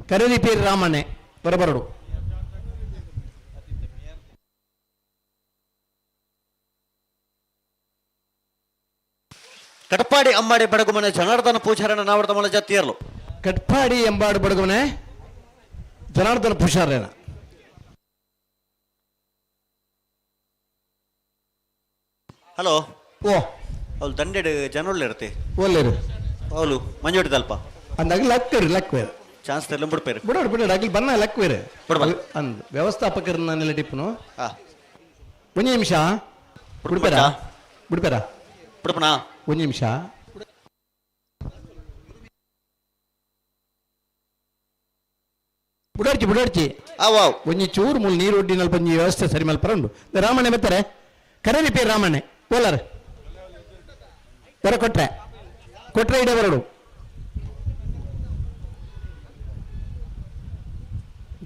ಕರದಿ ಪೀರ್ ರಾಮಣ್ಣೆ ಬರಬರಡು. ಕಟ್ಪಾಡಿ ಅಂಬಾಡಿ ಬಡಗುಮನೆ ಜನಾರ್ದನ ಪೂಜಾರನ ನಾವರ್ದ ಮಲ ಜಾತಿಯರ್ಲು. ಕಟ್ಪಾಡಿ ಎಂಬಾಡು ಬಡಗುಮನೆ ಜನಾರ್ದನ ಪೂಜಾರನ. ಹಲೋ ಓ ಅವಳು ದಂಡೆಡು ಜನೊಳ್ಳೆ ಇರ್ತಿ ಒಲ್ಲೇರು ಅವಳು ಮಂಜೋಡಿದಲ್ಪ ಅಂದಾಗ ಲಕ್ಕರು ಲಕ್ವೇರು ಚಾನ್ಸ್ ತೆರಲು ಬಿಡ್ಪೇರು ಬಿಡೋಡು ಬಿಡೋಡು ಅಗ್ಲಿ ಬನ್ನ ಲಕ್ವೇರು ಅಂದ್ ವ್ಯವಸ್ಥಾಪಕರನ್ನ ನೆಲೆ ಟಿಪ್ಪನು ಒಂದು ನಿಮಿಷ ಬಿಡ್ಪೇರಾ ಬಿಡ್ಪೇರಾ ಬಿಡ್ಪನಾ ಒಂದು ನಿಮಿಷ ಬುಡಾಡ್ಚಿ ಬುಡಾಡ್ಚಿ ಒಂಜಿ ಚೂರು ಮೂಲು ನೀರು ಒಡ್ಡಿನಲ್ಲಿ ಒಂಜಿ ವ್ಯವಸ್ಥೆ ಸರಿ ಮಲ್ಪರ ಉಂಡು ರಾಮಣ್ಣೆ ಬತ್ತಾರೆ ಕರೇನಿ ಪೇರು ರಾಮಣ್ಣೆ ಓಲಾರ ಬರ ಕೊಟ್ರೆ ಕೊಟ್ರೆ ಇಡ ಬರಡು.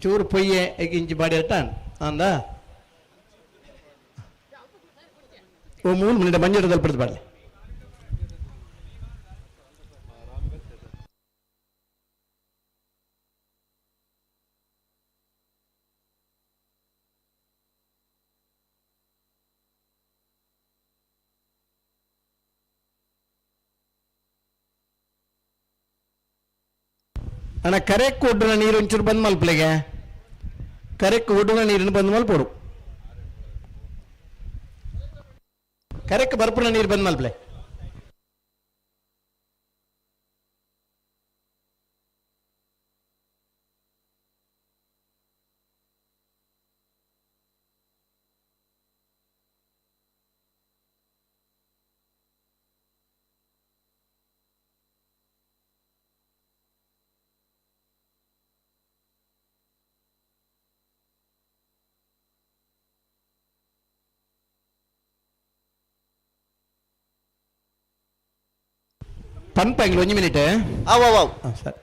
ಚೂರು ಪೊಯ್ಯೆ ಇಂಚಿ ಬಾಡಿ ಅಟ್ಟಾನ್ ಅಂದ ಓ ಮೂರು ಮಿನಿಟ್ ಮಂಜೂರು ತಲುಪಿಡ್ದು ಬಾಡಿ ಅಣ್ಣ ಕರೆಕ್ ಒಡ್ಡುನ ನೀರು ಒಂಚೂರು ಬಂದ್ ಮಲ್ಪಲೆಗೆ ಕರೆಕ್ ಒಡ್ಡುನ ನೀರನ್ನು ಬಂದ್ ಮಲ್ಪೋಡು ಕರೆಕ್ ಬರ್ಪುನ ನೀರು ಬಂದ್ ಮಲ್ಪಲೆ. ಪನ್ಪ ಒಂಜಿ ಮಿನಿಟ್. ಆವ್ ಆವ್ ಆವ್. ಸರ್.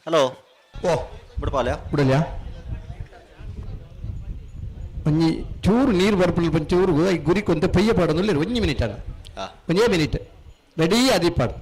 ಹಲೋ. ಓ. ಬಿಡ್ಪಾಲ್ಯ ಬಿಡಲ್ಯಾ? ಒಂಜಿ ಚೂರು ನೀರು ಬರ್ಪುನ ಚೂರು ಗುರಿ ಕೊಂತ ಪಯ್ಯ ಪಾಡೊಂದು ಒಂಜಿ ಮಿನಿಟ್ ಅಣ್ಣ. ಒಂಜೇ ಮಿನಿಟ್ ರೆಡಿ ಅದಿಪಾಡು.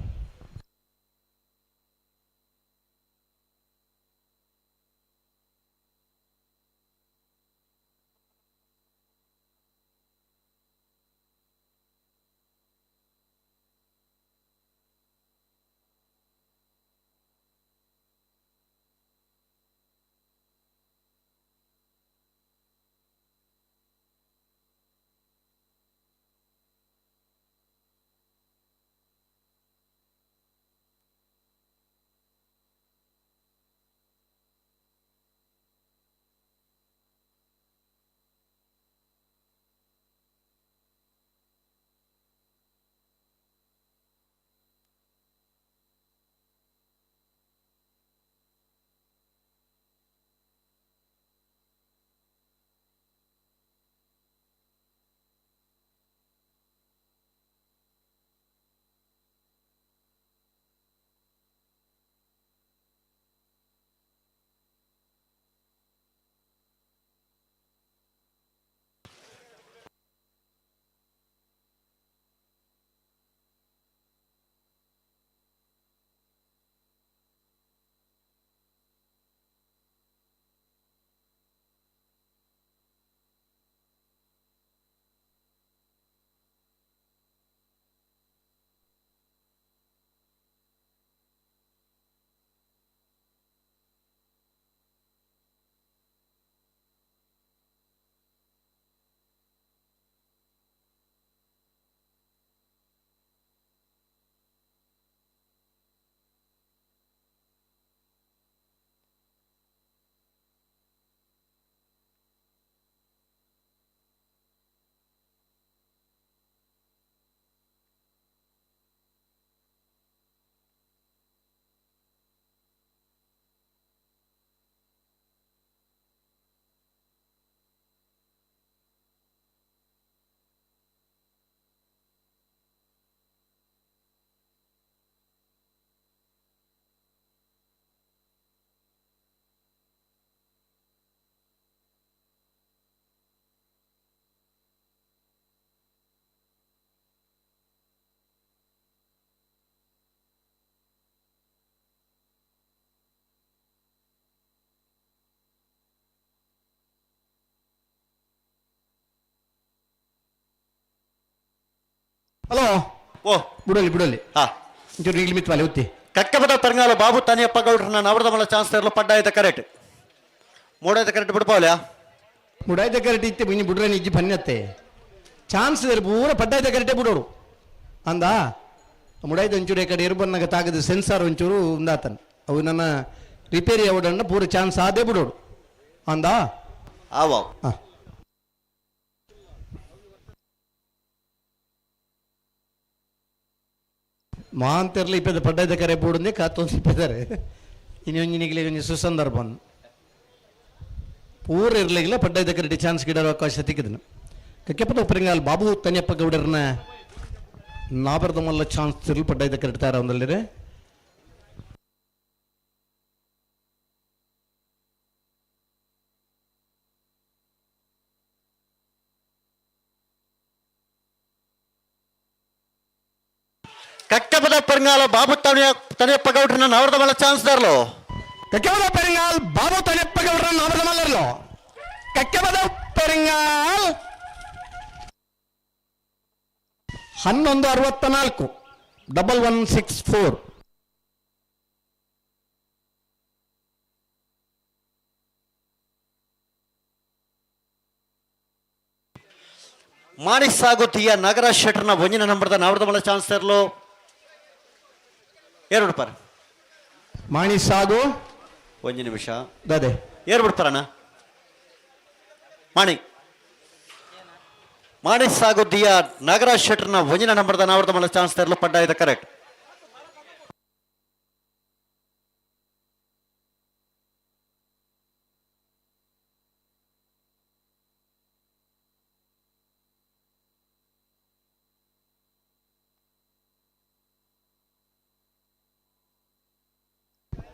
ಹಲೋ ಓ ಬುಡಲಿ ಬುಡಲಿ ಹಾ ಒಂಚೂರು ಈಗಲಿ ಮಿತ್ವಾಲೆ ಉತ್ತಿ ಕಕ್ಕಬದ ಪೆರಂಗಾಲ ಬಾಬು ತನಿಯಪ್ಪ ಗೌಡ್ರನ್ನ ನವರದ ಮಲ್ಲ ಚಾನ್ಸ್ ತರಲು ಪಡ್ಡಾಯ್ತ ಕರೆಕ್ಟ್ ಮೂಡಾಯ್ತ ಕರೆಕ್ಟ್ ಬಿಡ್ಪಾವಲ್ಯಾ ಮುಡಾಯ್ತ ಕರೆಕ್ಟ್ ಇತ್ತೆ ಮಿನಿ ಬುಡ್ರೆ ನಿಜ್ಜಿ ಪನ್ಯತ್ತೆ ಚಾನ್ಸ್ ಇದ್ರೆ ಪೂರ ಪಡ್ಡಾಯ್ತ ಕರೆಕ್ಟೇ ಬಿಡೋರು ಅಂದ ಮುಡಾಯ್ತ ಒಂಚೂರು ಕಡೆ ಇರ್ಬನ್ನಾಗ ತಾಗದ ಸೆನ್ಸಾರ್ ಒಂಚೂರು ಉಂದಾತನ್ ಅವು ನನ್ನ ರಿಪೇರಿ ಅವಡನ್ನ ಪೂರ ಚಾನ್ಸ್ ಆದೇ ಬಿಡೋಡು ಅಂದ ಆವ ಮಾಂತಿರ್ಲಿ ಇಪ್ಪದ ಪಡ್ಡಾಯ್ತ ಕರೆ ಬೂಡಂದೆ ಕಾತೊಂದು ಇಪ್ಪದಾರೆ ಇನ್ನೊಂಜಿನಿಗೆ ಒಂಜಿ ಸುಸಂದರ್ಭ ಪೂರ ಇರ್ಲಿಲ್ಲ ಪಡ್ಡಾಯ್ತ ಕರೆಟಿ ಚಾನ್ಸ್ ಗಿಡರ ಅವಕಾಶ ತಿಕ್ಕಿದನು ಕಕ್ಕೆಪದ ಉಪರಿಂಗಾಲ್ ಬಾಬು ತನಿಯಪ್ಪ ಗೌಡರನ್ನ ನಾಬರದ ಮಲ್ಲ ಚಾನ್ಸ್ ತಿರುಳು ಪಡ್ಡಾಯ್ತ ಕರೆಟ್ತಾರ ಒಂದಲ್ಲಿರೆ ಕಕ್ಕಬದ ಪೆರಂಗಾಲ ಬಾಬು ತನಿಯಪ್ಪ ಗೌಡ್ರನ್ನ ನವರದ ಮಲ್ಲ ಚಾನ್ಸ್ ತರಲು ಕಕ್ಕೆಬದ ಪೆರಂಗಾಲ್ ಬಾಬು ತನಿಯಪ್ಪ ಗೌಡರನ್ನ ನಾಬರದ ಮಲ್ಲರ್ಲು ಕಕ್ಕೆಬದ ಪೆರಂಗಾಲ್ 11:64 1164. ಮಾಣಿಕ್ ಸಾಗುತಿಯ ನಗರ ಶೆಟರ್ನ ಒಂಜಿನ ನಂಬರ್ದ ನವರದ ಮಲ್ಲ ಚಾನ್ಸ್ ತರಲು ಏರು ಬಿಡ್ಪಾರ ಮಾಣಿ ಸಾಗು ಒಂಜಿ ನಿಮಿಷ ದಾದೆ ಏರು ಬಿಡ್ಪಾರಣ್ಣ ಮಾಣಿ ಮಾಣಿ ಸಾಗುದಿಯ ನಗರ ಶೆಟರ್ನ ಒಂಜಿನ ನಂಬರ್ದ ನವರದ ಮಲ್ಲ ಚಾನ್ಸ್ ತರಲು ಪಡ್ಡಾಯ್ತ ಕರೆಕ್ಟ್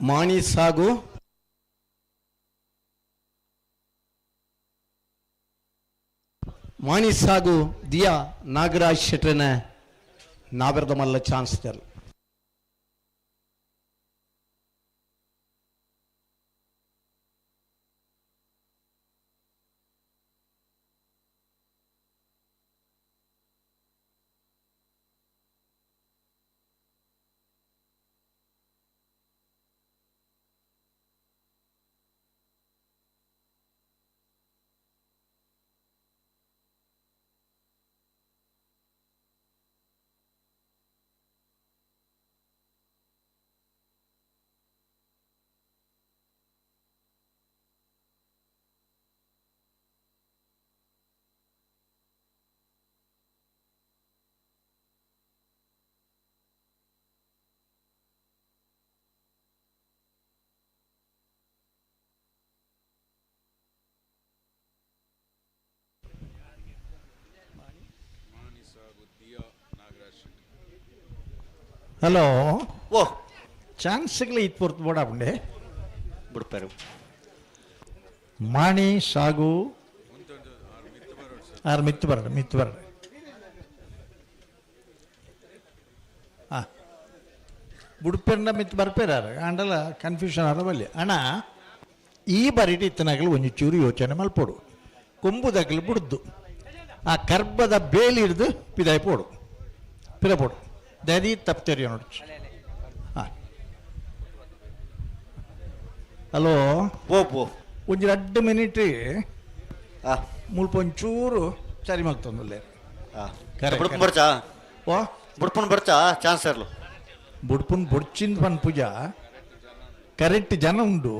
ಮಾಣಿ ಸಾಗು ಮಾಣಿ ಸಾಗು ದಿಯಾ ನಾಗರಾಜ್ ಶೆಟ್ರನ ನಾಬರದ ಮಲ್ಲ ಚಾನ್ಸ್ ತರಲು ಹಲೋ ಓ ಚಾನ್ಸ್ಗಳು ಇತ್ತು ಪೊರ್ತು ಬೋಡಾಪುಂಡೆ ಬಿಡ್ಪಾರು ಮಾಣಿ ಸಾಗು ಆರು ಮಿತ್ತು ಬರಡ ಮಿತ್ತು ಬರಡ ಹಾಂ ಬುಡ್ಪೆರ್ನ ಮಿತ್ತು ಬರ್ಪೇರಾರು ಆಂಡಲ ಕನ್ಫ್ಯೂಷನ್ ಆರವಲ್ಲಿ ಅಣ್ಣ ಈ ಬರಿಟಿ ಇತ್ತನಾಗಲು ಒಂಜಿ ಚೂರು ಯೋಚನೆ ಮಲ್ಪೋಡು ಕೊಂಬುದಾಗಲು ಬುಡ್ದು ಆ ಕರ್ಬದ ಬೇಲಿ ಹಿಡ್ದು ಪಿದಾಯಿ ಪೋಡು ಪಿರಪೋಡು ದದಿ ತಪ್ಪು ನೋಡಿ ಹಾಂ ಹಲೋ ಓ ಓ ಒಂಜಿ ರಡ್ಡು ಮಿನಿಟ್ ಮುಲ್ಪ ಒಂಚೂರು ಸರಿ ಮಲ್ತೊಂದುಲ್ಲೆ ಬುಡ್ಪುನ್ ಬರ್ಚಾ ಓ ಬುಡ್ಪುನ್ ಬರ್ಚಾ ಚಾನ್ಸ್ ಇರ್ಲು ಬುಡ್ಪುನ್ ಬೊಡ್ಚಿಂದ ಪನ್ ಪೂಜಾ ಕರೆಕ್ಟ್ ಜನ ಉಂಡು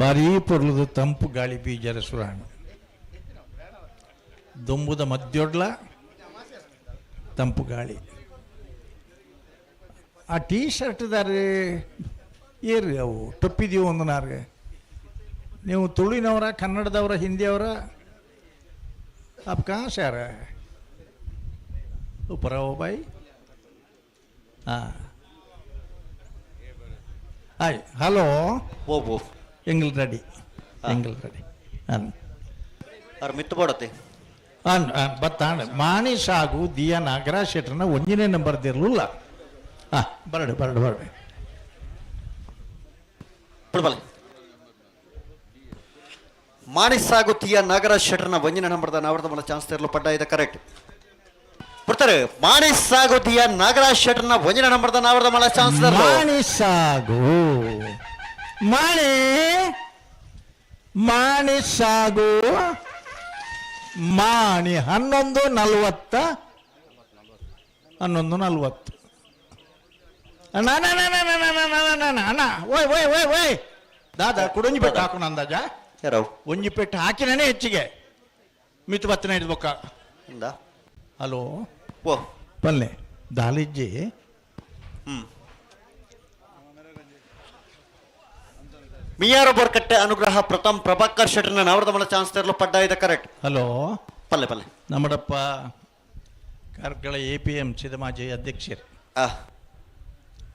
ಭಾರೀ ಪೊರ್ಲುದ ತಂಪು ಗಾಳಿ ಬೀಜರ ಸುರಾಣ ದೊಂಬುದ ಮಧ್ಯೊಡ್ಲ ತಂಪು ಗಾಳಿ ಆ ಟೀ ಶರ್ಟ್ದಾರೆ ಏರ್ರಿ ಅವು ಟೊಪ್ಪಿದೀವು ಒಂದು ನಾರ್ಗೆ ನೀವು ತುಳುವಿನವರ ಕನ್ನಡದವರ ಹಿಂದಿಯವರ आप कहाँ से आ रहे हैं ऊपर आओ भाई हाँ ಹಾಯ್ ಹಲೋ ಓ ಓ ಎಂಗಲ್ ರೆಡಿ ಎಂಗಲ್ ರೆಡಿ ಹಾಂ ಅವ್ರು ಮಿತ್ತು ಬೋಡತ್ತೆ ಬತ್ತಾಂಡ್ ಮಾಣಿ ಸಾಗು ದಿಯಾ ನಾಗರಾಜ್ ಶೆಟ್ಟರ್ನ ಒಂಜನೇ ನಂಬರ್ ದಿರ್ಲಿಲ್ಲ. ಹಾಂ, ಬರಡು ಬರಡು ಬರಡು. ಮಾಣಿ ಸಾಗು ತಿಯ ನಾಗರಾಜ್ ಶೆಟ್ಟರ್ನ ಒಂಜಿನ ನಂಬರ್ದ ನಾವರ್ದ ಮಲ ಚಾನ್ಸ್ ತೆರಲು ಪಡ್ಡ ಇದೆ ಕರೆಕ್ಟ್. ಬಿಡ್ತಾರೆ ಮಾಣಿ ಸಾಗು ತಿಯ ನಾಗರಾಜ್ ಶೆಟ್ಟರ್ನ ಒಂಜಿನ ನಂಬರ್ದ ನಾವರ್ದ ಮಲ ಚಾನ್ಸ್ ತೆರಲು. ಮಾಣಿ ಸಾಗು ಮಾಣಿ ಮಾಣಿ ಸಾಗು ಮಾಣಿ 11:40 11:40. ಅಣ್ಣ ಅಣ್ಣ ಅಣ್ಣ ಅಣ್ಣ ಅಣ್ಣ ಅಣ್ಣ ಅಣ್ಣ ಅಣ್ಣ ಅಣ್ಣ ಓಯ್ ಓಯ್ ಓಯ್ ಓಯ್ ದಾದಾ ಕುಡೊಂಜಿ ಪೆಟ್ಟು ಹಾಕು ಅಂದಾಜ. ಒಂಜಿ ಪೆಟ್ಟು ಹಾಕಿನೇ ಹೆಚ್ಚಿಗೆ ಮಿತ್ತು ಬತ್ತನ ಹಿಡ್ಬೇಕ. ಹಲೋ ಓ ಪಲ್ಲೆ ದಾಲಿಜ್ಜಿ. ಮಿಯಾರ ಬೋರ್ಕಟ್ಟೆ ಅನುಗ್ರಹ ಪ್ರಥಮ್ ಪ್ರಭಾಕರ್ ಶೆಟ್ಟರ್ನ ನವರದ ಮಲ ಚಾನ್ಸ್ ತೆರಲು ಪಡ್ಡ ಇದೆ ಕರೆಕ್ಟ್. ಹಲೋ ಪಲ್ಲೆ ಪಲ್ಲೆ. ನಮ್ಮಡಪ್ಪ ಕಾರ್ಕಳ ಎ.ಪಿ.ಎಂ. ಸಿದ ಮಾಜಿ ಅಧ್ಯಕ್ಷರು,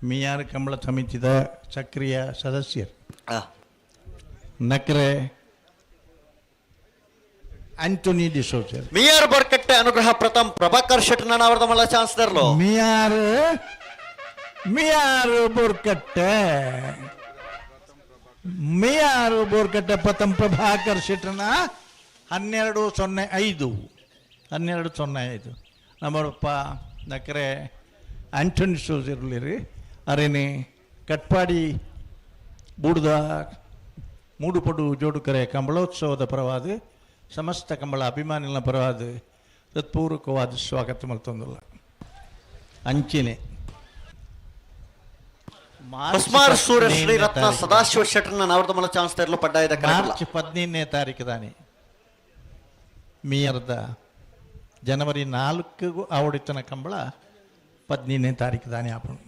ಮಿಯಾರ್ ಕಂಬಳ ಸಮಿತಿದ ಸಕ್ರಿಯ ಸದಸ್ಯರು, ನಕ್ರೆ ಆಂಟೋನಿ ಡಿಸೋಜರ್. ಮಿಯಾರ್ ಬೋರ್ಕಟ್ಟೆ ಅನುಗ್ರಹ ಪ್ರಥಮ್ ಪ್ರಭಾಕರ್ ಶೆಟ್ಟರ್ನ ನವರದ ಮಲ ಚಾನ್ಸ್ ತೆರಲು. ಮಿಯಾರ್ ಮಿಯಾರ್ ಬೋರ್ಕಟ್ಟೆ ಮಿಯಾರು ಬೋರ್ಕಟ್ಟೆ ಪ್ರಥಮ್ ಪ್ರಭಾಕರ್ ಶೆಟ್ಟರ್ನ 12:05 12:05. ನಮ್ಮಪ್ಪ ನಕ್ರೆ ಆಂಟೋನಿ ಸೋಜ್ ಇರಲಿರಿ. ಅರೇನೆ ಕಟ್ಪಾಡಿ ಬೂಡ್ದ ಮೂಡುಪಡು ಜೋಡುಕರೆ ಕಂಬಳೋತ್ಸವದ ಪರವಾದ ಸಮಸ್ತ ಕಂಬಳ ಅಭಿಮಾನಿಗಳ ಪರವಾದ ಹೃತ್ಪೂರ್ವಕವಾದ ಸ್ವಾಗತ ಮಲ್ತೊಂದಿಲ್ಲ. ಅಂಚಿನೆ ಹೊಸ್ಮಾರ್ ಸೂರ್ಯ ಶ್ರೀ ರತ್ನ ಸದಾಶಿವ ಶೆಟ್ಟರ್ನ ನವರದ ಮಲ ಚಾನ್ಸ್ ತೆರಲು ಪಡ್ಡ ಇದೆ ಕರೆಕ್ಟ್. ಮಾರ್ಚ್ 15ನೇ ತಾರೀಕು ತಾನೆ ಮೀಯರ್ದ ಜನವರಿ 4 ಆವಡಿತನ ಕಂಬಳ 15ನೇ ತಾರೀಕು ತಾನೆ ಆಪಣು.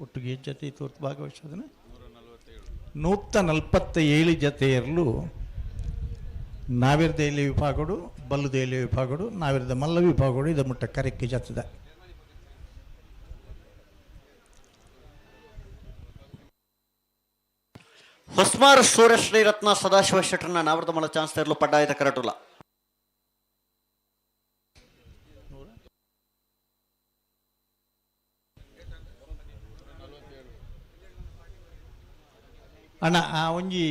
ಒಟ್ಟಿಗೆ ಜೊತೆ ತೋರ್ತು ಭಾಗವಹಿಸೋದನ್ನ 147 ಜೊತೆ ಇರಲು ನಾವಿರ್ದ ಎಲೆ ವಿಭಾಗಡು ಬಲ್ಲುದ ಎಲೆ ವಿಭಾಗಡು ನಾವಿರ್ದ ಮಲ್ಲ ವಿಭಾಗಡು ಇದು ಮುಟ್ಟ ಕರೆಕ್ಕೆ ಜತ್ತದ. ಹೊಸ್ಮಾರ್ ಸೂರ್ಯ ಶ್ರೀ ರತ್ನ ಸದಾಶಿವ ಶೆಟ್ಟರ್ನ ನಾವರದ ಮಲ ಚಾನ್ಸ್ ತೆರಲು ಪಡ್ಡ ಇದೆ ಕರೆಕ್ಟ್. ಅಣ್ಣ ಆ ಒಂಜಿ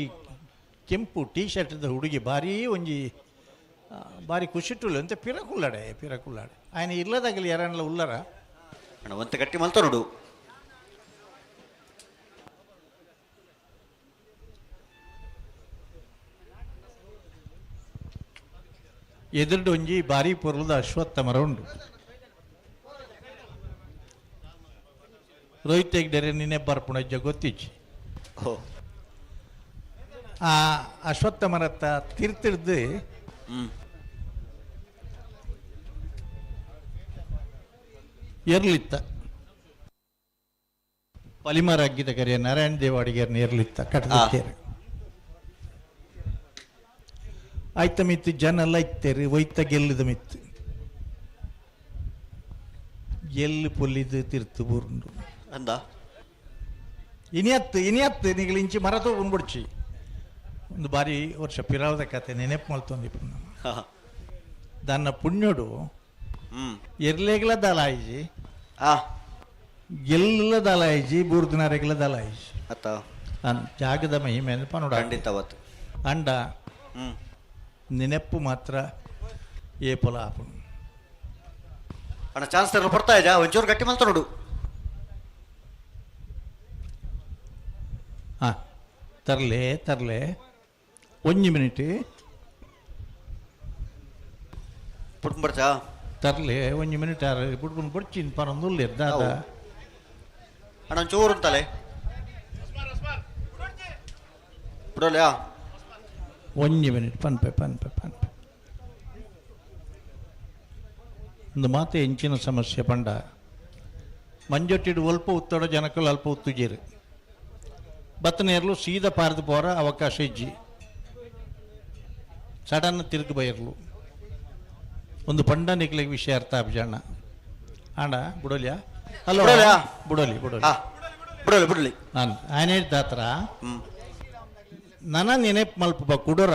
ಕೆಂಪು ಟೀ ಶರ್ಟ್ದ ಹುಡುಗಿ ಭಾರಿ ಒಂಜಿ ಭಾರಿ ಖುಷಿಟ್ಟುಲ್ಲ ಅಂತ ಪಿರಕುಲ್ಲಾಡೆ ಪಿರಕುಲ್ಲಾಡೆ ఆయన ಇಲ್ಲದಾಗಲಿ ಯಾರನ್ನೆಲ್ಲ ಉಲ್ಲರ. ಅಣ್ಣ ಒಂತ ಗಟ್ಟಿ ಮಲ್ತ ನೋಡು. ಎದುರುಡು ಒಂಜಿ ಭಾರಿ ಪೊರ್ಲದ ಅಶ್ವತ್ಥ ಮರ ಉಂಡು. ರೋಹಿತ್ ಹೆಗ್ಡೆರೆ ನಿನ್ನೆ ಬರ್ಪುಣ ಗೊತ್ತಿಚ್ಚಿ. ಆ ಅಶ್ವತ್ಥ ಮರತ್ತ ತಿರ್ತಿಡ್ದು ಎರ್ಲಿತ್ತ ಪಲಿಮರ ಅಗ್ಗಿದ ಕರೆಯ ನಾರಾಯಣ ದೇವ ಅಡಿಗೆರ್ನ ಎರ್ಲಿತ್ತ ಕಟ್ಟದಿತ್ತೇರು. ಆಯ್ತ ಮಿತ್ತು ಜನ ಎಲ್ಲ ಇತ್ತೇರಿ ಒಯ್ತ ಗೆಲ್ಲದ ಮಿತ್ತು ಎಲ್ಲಿ ಪೊಲ್ಲಿದು ತಿರ್ತು ಬೂರುಂಡು ಅಂದ ಇನಿಯತ್ತು ಇನಿಯತ್ತು ನಿಗಲು ಇಂಚಿ ಮರ ತಗೊಂಡ್ಬಿಡ್ಚಿ ಒಂದು ಬಾರಿ ವರ್ಷ ಪಿರಾವದ ಕತೆ ನೆನಪು ಮಲ್ತೊಂದು ದನ್ನ ಪುಣ್ಯೋಡು ಎರ್ಲೇಗ್ಲ ದಲಾಯಿಜಿ ಗೆಲ್ಲ ದಲಾಯಿಜಿ ಬೂರ್ದಿನಾರೆಗ್ಲ ದಲಾಯಿಜಿ ಅತ್ತ ಜಾಗದ ಮಹಿಮೆ ಅಂದ್ರೆ ನೋಡ ಖಂಡಿತವತ್ತು ಅಂಡ ನೆನಪು ಮಾತ್ರ ಏ ಪೊಲ ಆಪುಂಡು. ಅಣ್ಣ ಚಾನ್ಸ್ ತರಲು ಬರ್ತಾ ಇದ್ಯಾ ಒಂಚೂರು ಗಟ್ಟಿ ಮಲ್ತ ನೋಡು. ಹಾಂ ತರಲೆ ತರಲೆ ಒಂಜಿ ಮಿನಿಟ್ ಪುಟ್ಕೊಂಡ್ ತರಲೆ ಒಂಜಿ ಮಿನಿಟ್ ಆರು ಪುಟ್ಕೊಂಡು ಬಡ್ಚಿನ್ ಪನೊಂದು ಉಲ್ಲೇರ್ ದಾದ. ಅಣ್ಣ ಒಂಚೂರು ಅಂತಲೆ ಬಿಡೋಲ್ಯಾ? ಒಂಜಿ ಮಿನಿಟ್ ಪನ್ಪೆ ಪನ್ಪೆ ಪನ್ಪೆ. ಒಂದು ಮಾತೆ ಹೆಂಚಿನ ಸಮಸ್ಯೆ ಪಂಡ ಮಂಜೊಟ್ಟಿಡು ಒಲ್ಪ ಉತ್ತಡ ಜನಕಲು ಅಲ್ಪ ಉತ್ತುಜೇರು ಬತ್ತನೇರ್ಲು ಸೀದಾ ಪಾರ್ದು ಪೋರ ಅವಕಾಶ ಇಜ್ಜಿ ಸಡನ್ ತಿರುಗಿ ಬೈರ್ಲು ಒಂದು ಪಂಡ ನಿಕ್ಲಿಗೆ ವಿಷಯ ಅರ್ಥ ಅಭಿಜಾಣ ಆಂಡ ಬುಡೋಲಿಯಾ? ಹಲೋ ಬುಡೋಲಿಯಾ? ಬುಡೋಲಿ ಬುಡೋಲಿ. ಬಿಡಲಿ ಬಿಡಲಿ ನಾನು ಆನೇಡ್ದ ಹತ್ರ ನನ್ನ ನೆನಪು ಮಲ್ಪ ಕುಡೋರ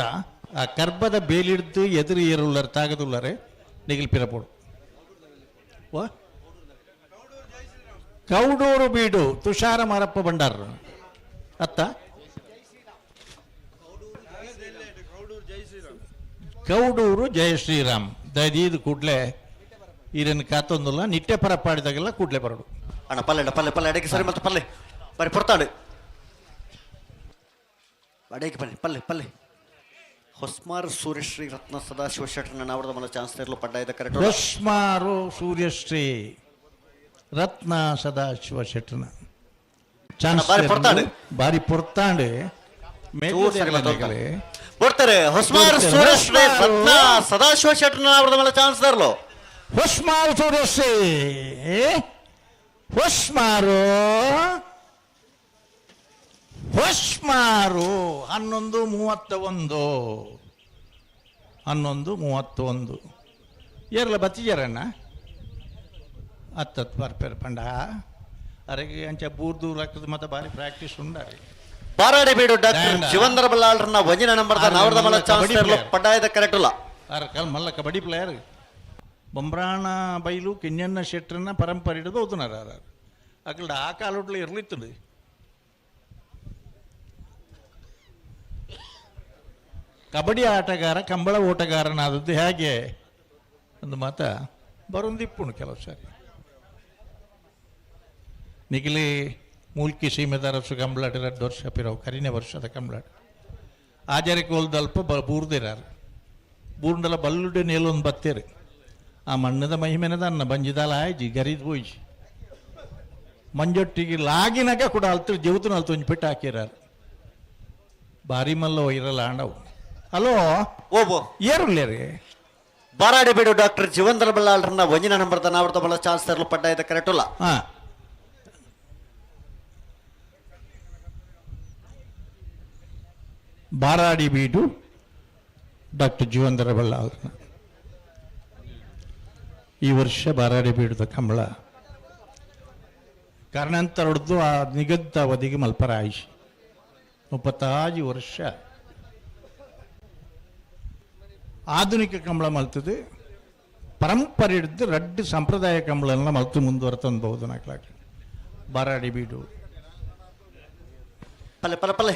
ಆ ಕರ್ಬದ ಬೇಲಿಡ್ದು ಎದುರು ಏರುಳ್ಳಾರ ತಾಗದುಳ್ಳಾರೆ ನಿಗಿಲ್ ಪಿರಪೋಡು. ವಾ ಕೌಡೂರು ಬೀಡು ತುಷಾರ ಮಾರಪ್ಪ ಭಂಡಾರ ಅತ್ತ ಕೌಡೂರು ಜಯ ಶ್ರೀರಾಮ್ ದಯದೀದು ಕೂಡ್ಲೆ ಈರನ್ನು ಕಾತೊಂದುಲ್ಲ ನಿಟ್ಟೆ ಪರ ಪಾಡಿದಾಗೆಲ್ಲ ಕೂಡ್ಲೆ ಬರಡು. ಅಣ್ಣ ಪಲ್ಲೆ ಅಣ್ಣ ಪಲ್ಲೆ ಪಲ್ಲೆ ಅಡಕ್ಕೆ ಸರಿ ಮತ್ತು ಪಲ್ಲೆ ಬರೀ ಪೊರ್ತಾಡು ಅಡಕ್ಕೆ ಪಲ್ಲೆ ಪಲ್ಲೆ ಪಲ್ಲೆ. ಹೊಸ್ಮಾರು ಸೂರ್ಯಶ್ರೀ ರತ್ನ ಸದಾಶಿವ ಶೆಟ್ಟರ್ನ ನಾವರದ ಮಲ ಚಾನ್ಸ್ ಇರಲು ಪಡ್ಡಾಯದ ಕರೆಕ್ಟ್. ಹೊಸ್ಮಾರು ಸೂರ್ಯಶ್ರೀ ರತ್ನ ಸದಾಶಿವ ಶೆಟ್ಟರ್ನ ಚಾನ್ಸ್ ಬಾರಿ ಪೊರ್ತಾಡು. ಬಾರಿ ಪೊರ್ತಾಂಡು. ಬರ್ತಾರೆ ಹೊಸ್ಮಾರು ಸೂರ್ಯಶ್ರೀ ರತ್ನ ಸದಾಶಿವ ಶೆಟ್ಟರ್ನ ನಾವರದ ಮಲ ಚಾನ್ಸ್ ಇರಲು. ಹೊಸ್ಮಾರು ಸೂರ್ಯಶ್ರೀ ಹೊಸ್ಮಾರು ಹೊಸ್ಮಾರು 11:31 11:31 ಏರ್ಲ ಬತ್ತಿಜಾರಣ್ಣ ಹತ್ತತ್ತು ಬರ್ಪೇರು ಪಂಡ ಅರೆಗೆ ಅಂಚ ಬೂರ್ದು ಲಕ್ಕದ ಮತ್ತೆ ಭಾರಿ ಪ್ರಾಕ್ಟೀಸ್ ಉಂಡಾರೆ. ಬಾರಾಡಿ ಬೀಡು ಡಾಕ್ಟರ್ ಜೀವಂದರ ಬಲ್ಲಾಳ್ರನ್ನ ಒಂಜಿನ ನಂಬರ್ದ ನಾವರದ ಮಲ ಚಾನ್ಸ್ ಇರಲು ಪಡ್ಡಾಯದ ಕರೆಕ್ಟ್ ಅಲ್ಲ. ಅರ ಕಲ್ ಮಲ್ಲ ಕಬಡ್ಡಿ ಪ್ಲೇಯರ್ ಬೊಂಬ್ರಾಣ ಬೈಲು ಕಿಂಜಣ್ಣ ಶೆಟ್ಟರನ್ನ ಪರಂಪರೆ ಹಿಡಿದು ಹೋதுನಾರ ಅಕ್ಕಡ ಆ ಕಾಲೊಟ್ಲು ಇರ್ಲಿತ್ತದು. ಕಬಡ್ಡಿ ಆಟಗಾರ ಕಂಬಳ ಓಟಗಾರನಾದದ್ದು ಹೇಗೆ ಒಂದು ಮಾತ ಬರೊಂದಿಪ್ಪುಣು ಕೆಲವು ಸಾರಿ. ನಿಗಿಲಿ ಮೂಲ್ಕಿ ಸೀಮೆದಾರಸು ಕಂಬಳಾಟ 2 ವರ್ಷ ಪಿರವು ಕರಿನೇ ವರ್ಷದ ಕಂಬಳಾಟ ಆಜಾರೆ ಕೋಲ್ದಲ್ಪ ಬೂರ್ದಿರಾರು ಬೂರ್ಂಡಲ ಬಲ್ಲುಡೆ ನೇಲೊಂದು ಬತ್ತೇರು ಆ ಮಣ್ಣದ ಮಹಿಮೆನದ ಅನ್ನ ಬಂಜಿದಾಲ ಆಯ್ಜಿ ಗರೀದ್ ಬೋಯ್ಜಿ ಮಂಜೊಟ್ಟಿಗೆ ಲಾಗಿನಾಗ ಕೂಡ ಅಲ್ತು ಜೀವತನ ಅಲ್ತು ಒಂಜಿ ಪೆಟ್ಟು ಹಾಕಿರಾರು ಬಾರಿ ಮಲ್ಲ ಇರಲ್ಲ ಆಂಡವು. ಹಲೋ ಓಬೋ ಏರುಲ್ಲೇರಿ ಬಾರಾಡಿ ಬೇಡು ಡಾಕ್ಟರ್ ಜೀವಂದ್ರ ಬಲ್ಲಾಳ್ರನ್ನ ಒಂಜಿನ ನಂಬರ್ದ ನಾವರದ ಬಲ್ಲ ಚಾನ್ಸ್ ತರಲು ಪಡ್ಡಾಯದ ಕರೆಕ್ಟ್ ಅಲ್ಲ. ಬಾರಾಡಿ ಬೀಡು ಡಾಕ್ಟರ್ ಜೀವಂದ್ರ ಬಲ್ಲಾಳ್ರನ್ನ ಈ ವರ್ಷ ಬಾರಾಡಿ ಬೀಡುದ ಕಂಬಳ ಕಾರಣಾಂತರ ಹೊಡೆದು ಆ ನಿಗದಿತ ಅವಧಿಗೆ ಮಲ್ಪರ ಆಯುಷ್ 35 ವರ್ಷ ಆಧುನಿಕ ಕಂಬಳ ಮಲ್ತದೆ ಪರಂಪರೆ ಹಿಡಿದು ರಡ್ಡು ಸಂಪ್ರದಾಯ ಕಂಬಳನ್ನ ಮಲ್ತು ಮುಂದುವರೆತಂಬಹುದು ನಾಲ್ಕು ಬಾರಾಡಿ ಬೀಡು ಪಲ್ಲೆ ಪಲ್ಲೆ ಪಲ್ಲೆ.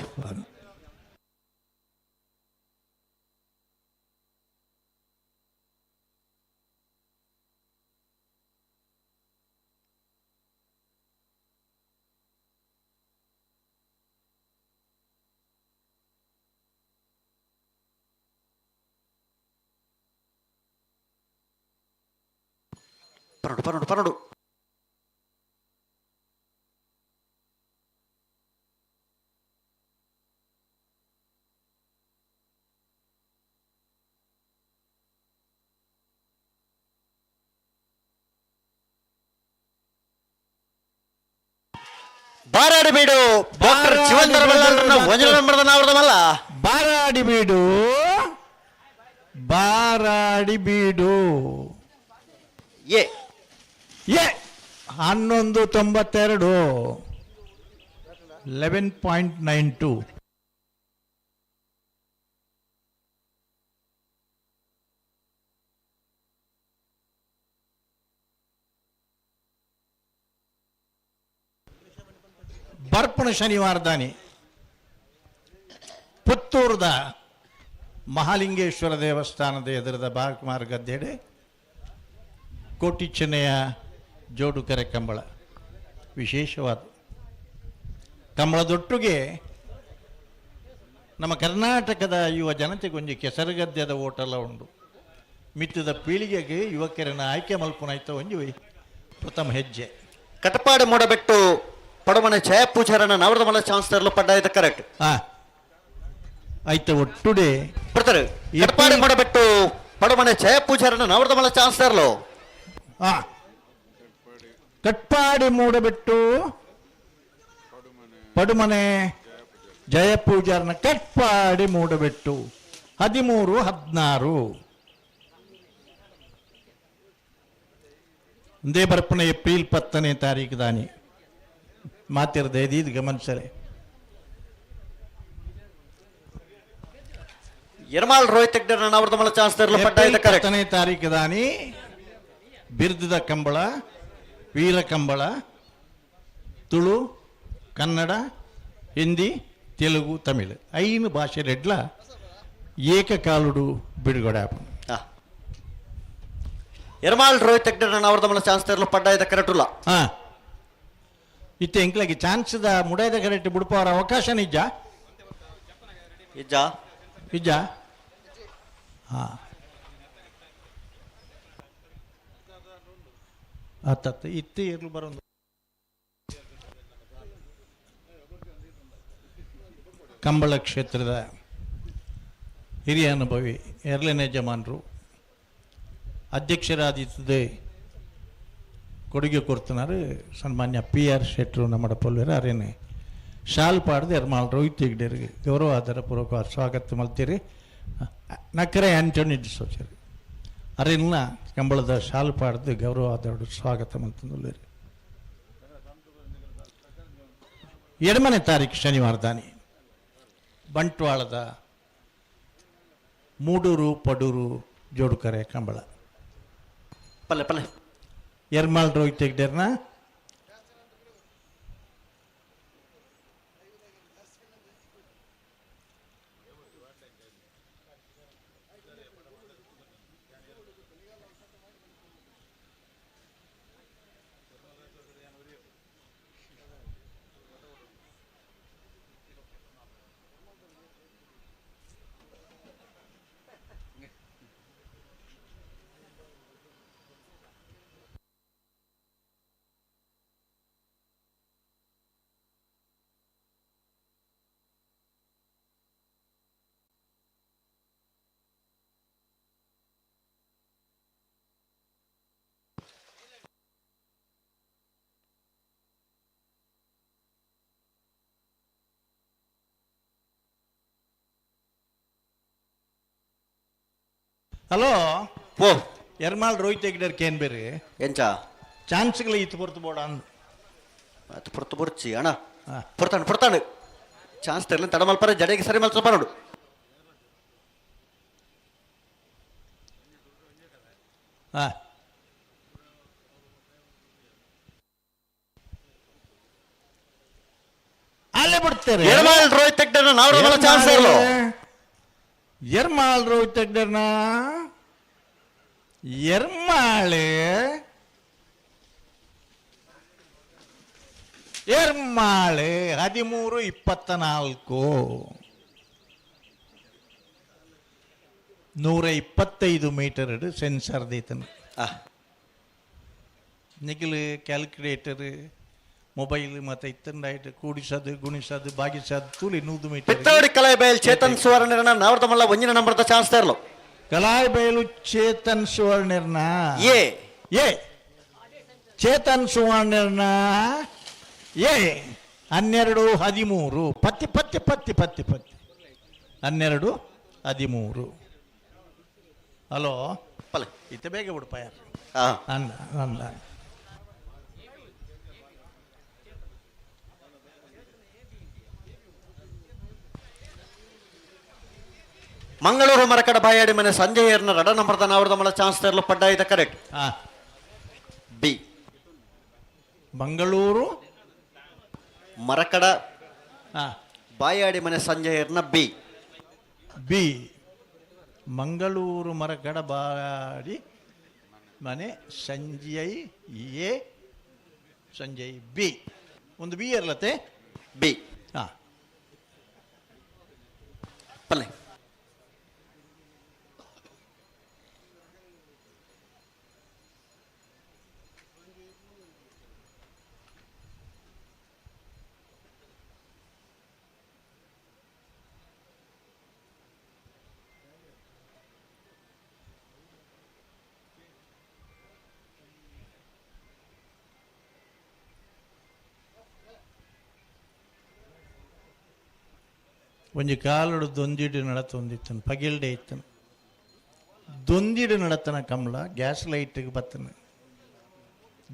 ಪರಡು ಪರಡು ಪರಡು ಬಾರಾಡಿ ಬೀಡು ಡಾಕ್ಟರ್ ಜೀವಂತರ ಬಲ್ಲಾಳ್ರನ್ನ ಒಂಜನ ನಂಬರ್ದ ನಾವರದ ಮಲ್ಲ. ಬಾರಾಡಿ ಬೀಡು ಬಾರಾಡಿ ಬೀಡು ಎ ಎ 11:92 11.92. ಬರ್ಪಣ ಶನಿವಾರದಾನಿ ಪುತ್ತೂರದ ಮಹಾಲಿಂಗೇಶ್ವರ ದೇವಸ್ಥಾನದ ಎದುರದ ಬಾರ್ಕುಮಾರ್ ಗದ್ದೆಡೆ ಕೋಟಿ ಚೆನ್ನೆಯ ಜೋಡುಕರೆ ಕಂಬಳ ವಿಶೇಷವಾದ ಕಂಬಳದೊಟ್ಟಿಗೆ ನಮ್ಮ ಕರ್ನಾಟಕದ ಯುವ ಜನತೆಗೊಂಜಿ ಕೆಸರುಗದ್ದೆದ ಓಟೆಲ್ಲ ಉಂಡು ಮಿತ್ತದ ಪೀಳಿಗೆಗೆ ಯುವಕರನ್ನ ಆಯ್ಕೆ ಮಲ್ಪುನಾಯ್ತ ಒಂಜಿ ಪ್ರಥಮ ಹೆಜ್ಜೆ. ಕಟಪಾಡಿ ಮೂಡಬೆಟ್ಟು ಪಡಮನೆ ಜಯ ಪೂಜಾರನ ನವರದ ಮಲ ಚಾನ್ಸ್ ತರಲು ಪಡ್ಡಾಯದ ಕರೆಕ್ಟ್. ಆಯ್ತ ಒಟ್ಟುಡೆ ಬರ್ತಾರೆ ಕಟಪಾಡಿ ಮೂಡಬೆಟ್ಟು ಪಡಮನೆ ಜಯ ಪೂಜಾರನ ನವರದ ಮಲ ಚಾನ್ಸ್ ತರಲು. ಕಟ್ಪಾಡಿ ಮೂಡಬೆಟ್ಟು ಪಡುಮನೆ ಜಯ ಪೂಜಾರನ ಕಟ್ಪಾಡಿ ಮೂಡಬೆಟ್ಟು 13-16. ಒಂದೇ ಬರ್ಪಣ ಏಪ್ರಿಲ್ 10ನೇ ತಾರೀಕು ದಾನಿ ಮಾತಿರ್ದ ಇದು ಗಮನಿಸರೆ. ಎರ್ಮಾಳ್ ರೋಹಿತ್ ಹೆಗ್ಡೆ ಅವ್ರದ್ದು ಮಲ್ಲ ಚಾನ್ಸ್ ತರಲು ಪಡ್ಡಾಯದ ಕರೆಕ್ಟ್. 10ನೇ ತಾರೀಕು ದಾನಿ ಬಿರ್ದದ ಕಂಬಳ, ವೀರ ಕಂಬಳ, ತುಳು, ಕನ್ನಡ, ಹಿಂದಿ, ತೆಲುಗು, ತಮಿಳು 5 ಭಾಷೆ ರೆಡ್ಲ ಏಕಕಾಲುಡು ಬಿಡುಗಡೆ. ಎರ್ಮಾಳ್ ರೋಹಿತ್ ಹೆಗ್ಡೆ ಅವ್ರದ್ದು ಮಲ್ಲ ಚಾನ್ಸ್ ತರಲು ಪಡ್ಡಾಯದ ಕರೆಕ್ಟ್ ಉಲ್ಲ. ಹಾಂ ಇತ್ತೆ ಎಂಕ್ಲಾಗಿ ಚಾನ್ಸ್ದ ಮುಡಾಯದ ಕರೆಕ್ಟ್ ಬಿಡ್ಪವರ ಅವಕಾಶ ನಿಜ ಇಜ್ಜ ನಿಜ. ಹಾಂ ಆತತ್ತು ಇತ್ತೆ ಇರ್ಲು ಬರೋದು. ಕಂಬಳ ಕ್ಷೇತ್ರದ ಹಿರಿಯ ಅನುಭವಿ ಎರಡನೇ ಯಜಮಾನರು ಅಧ್ಯಕ್ಷರಾದಿತ್ತದೆ ಕೊಡುಗೆ ಕೊಡ್తున్నారు ಸನ್ಮಾನ್ಯ ಪಿ ಆರ್ ಶೆಟ್ಟರು ನಮ್ಮ ಪೊಲ್ವೇರ ಅರೇನೆ ಶಾಲ್ ಪಾಡ್ದು ಎರ್ಮಾಳ್ ರೋಹಿತ್ ಹೆಗ್ಡೆರಿಗೆ ಗೌರವ ಆದರ ಪೂರ್ವಕ ಸ್ವಾಗತ ಮಲ್ತೀರಿ. ನಕ್ಕರೆ ಆಂಟೋನಿ ಡಿಸೋಚರಿ ಅರೇನ ಕಂಬಳದ ಶಾಲ್ ಪಾಡ್ದು ಗೌರವ ಆದರ ಸ್ವಾಗತ ಮಲ್ತಂದುಲ್ಲೇರಿ. 2ನೇ ತಾರೀಕು ಶನಿವಾರ ದಾನಿ ಬಂಟ್ವಾಳದ ಮೂಡೂರು ಪಡೂರು ಜೋಡುಕರೆ ಕಂಬಳ. ಪಲ್ಲೆ ಪಲ್ಲೆ ಎರ್ಮಾಳ್ ರೋಹಿತ್ ಹೆಗ್ಡೆರ್ನ ಹಲೋ ಓ ಎರ್ಮಾಳ್ ರೋಹಿತ್ ಹೆಗ್ಡೆರ್ ಕೇನ್ ಬೇರೆ ಎಂಚ ಚಾನ್ಸ್ಗಳ ಇತ್ತು ಪೊರ್ತು ಬೋಡ ಅಂದ್ ಅದು ಪೊರ್ತು ಬೊರ್ಚಿ ಅಣ್ಣ ಪೊರ್ತಾನು ಪೊರ್ತಾನು ಚಾನ್ಸ್ ತರಲಿ ತಡ ಮಲ್ಪರೆ ಜಡೆಗೆ ಸರಿ ಮಲ್ತ ನೋಡು. ಅಲ್ಲೇ ಬಿಡ್ತಾರೆ. ಎರ್ಮಾಳ್ ರೋಹಿತ್ ಹೆಗ್ಡೆರ್ನ ನಾವ್ರ ಚಾನ್ಸ್ ಇರಲು. ಎರ್ಮಾಳ್ ರೋಹಿತ್ ಹೆಗ್ಡೆರ್ನ ಎರ್ಮಾಳೆ ಎರ್ಮಾಳೆ 13:24 125 ಮೀಟರ್ ಸೆನ್ಸರ್ ದೀತನು. ನಿಖಿಲ್ ಕ್ಯಾಲ್ಕುಲೇಟರ್ ಮೊಬೈಲ್ ಮತ್ತೆ ಇತ್ತಂಡಾಯ್ತು ಕೂಡಿಸೋದು ಗುಣಿಸೋದು ಭಾಗಿಸೋದು ತೂಲಿ 100 ಮೀಟರ್. ಪಿತ್ತೋಡಿ ಕಲಾಯಿ ಬಯಲ್ ಚೇತನ್ ಸುವರ್ಣರನ್ನ ನಾವ್ರದಮಲ್ಲ 1 ನಂಬರ್ದ ಚಾನ್ಸ್ ತರಲು. ಕಲಾಯಿ ಬಯಲು ಚೇತನ್ ಸುವರ್ಣರ್ನ ಎ ಎ ಚೇತನ್ ಸುವರ್ಣರ್ನ ಎ 12:13 ಪತ್ತಿ ಪತ್ತಿ ಪತ್ತಿ ಪತ್ತಿ ಪತ್ತಿ 12:13. ಹಲೋ ಪಲ್ಲೆ ಇತ್ತ ಬೇಗ ಬಿಡಪ್ಪ ಯಾರು ಅಲ್ಲ ಅಲ್ಲ. ಮಂಗಳೂರು ಮರಕಡ ಬಾಯಾಡಿ ಮನೆ ಸಂಜಯರ್ನ ರಡ ನಂಬರ್ದ ನಾವ್ರದ ಮಲ ಚಾನ್ಸ್ ತರಲು ಪಡ್ಡಾಯಿದ ಕರೆಕ್ಟ್. ಬಿ ಮಂಗಳೂರು ಮರಕಡ ಬಾಯಾಡಿ ಮನೆ ಸಂಜಯರ್ನ ಬಿ ಬಿ ಮಂಗಳೂರು ಮರಕಡ ಬಾಯಾಡಿ ಮನೆ ಸಂಜಯ್ ಎ ಸಂಜಯ್ ಬಿ ಒಂದು ಬಿ ಇರ್ಲತ್ತೆ ಬಿ. ಹಾಂ ಪಲ್ಲೆ ಒಂಜಿ ಕಾಲುಡು ದೊಂದಿಡು ನಡತೊಂದಿತ್ತನು ಪಗಿಲ್ಡೆ ಇತ್ತನು ದೊಂದಿಡು ನಡತನ ಕಮಲ ಗ್ಯಾಸ್ ಲೈಟಿಗೆ ಬತ್ತನು,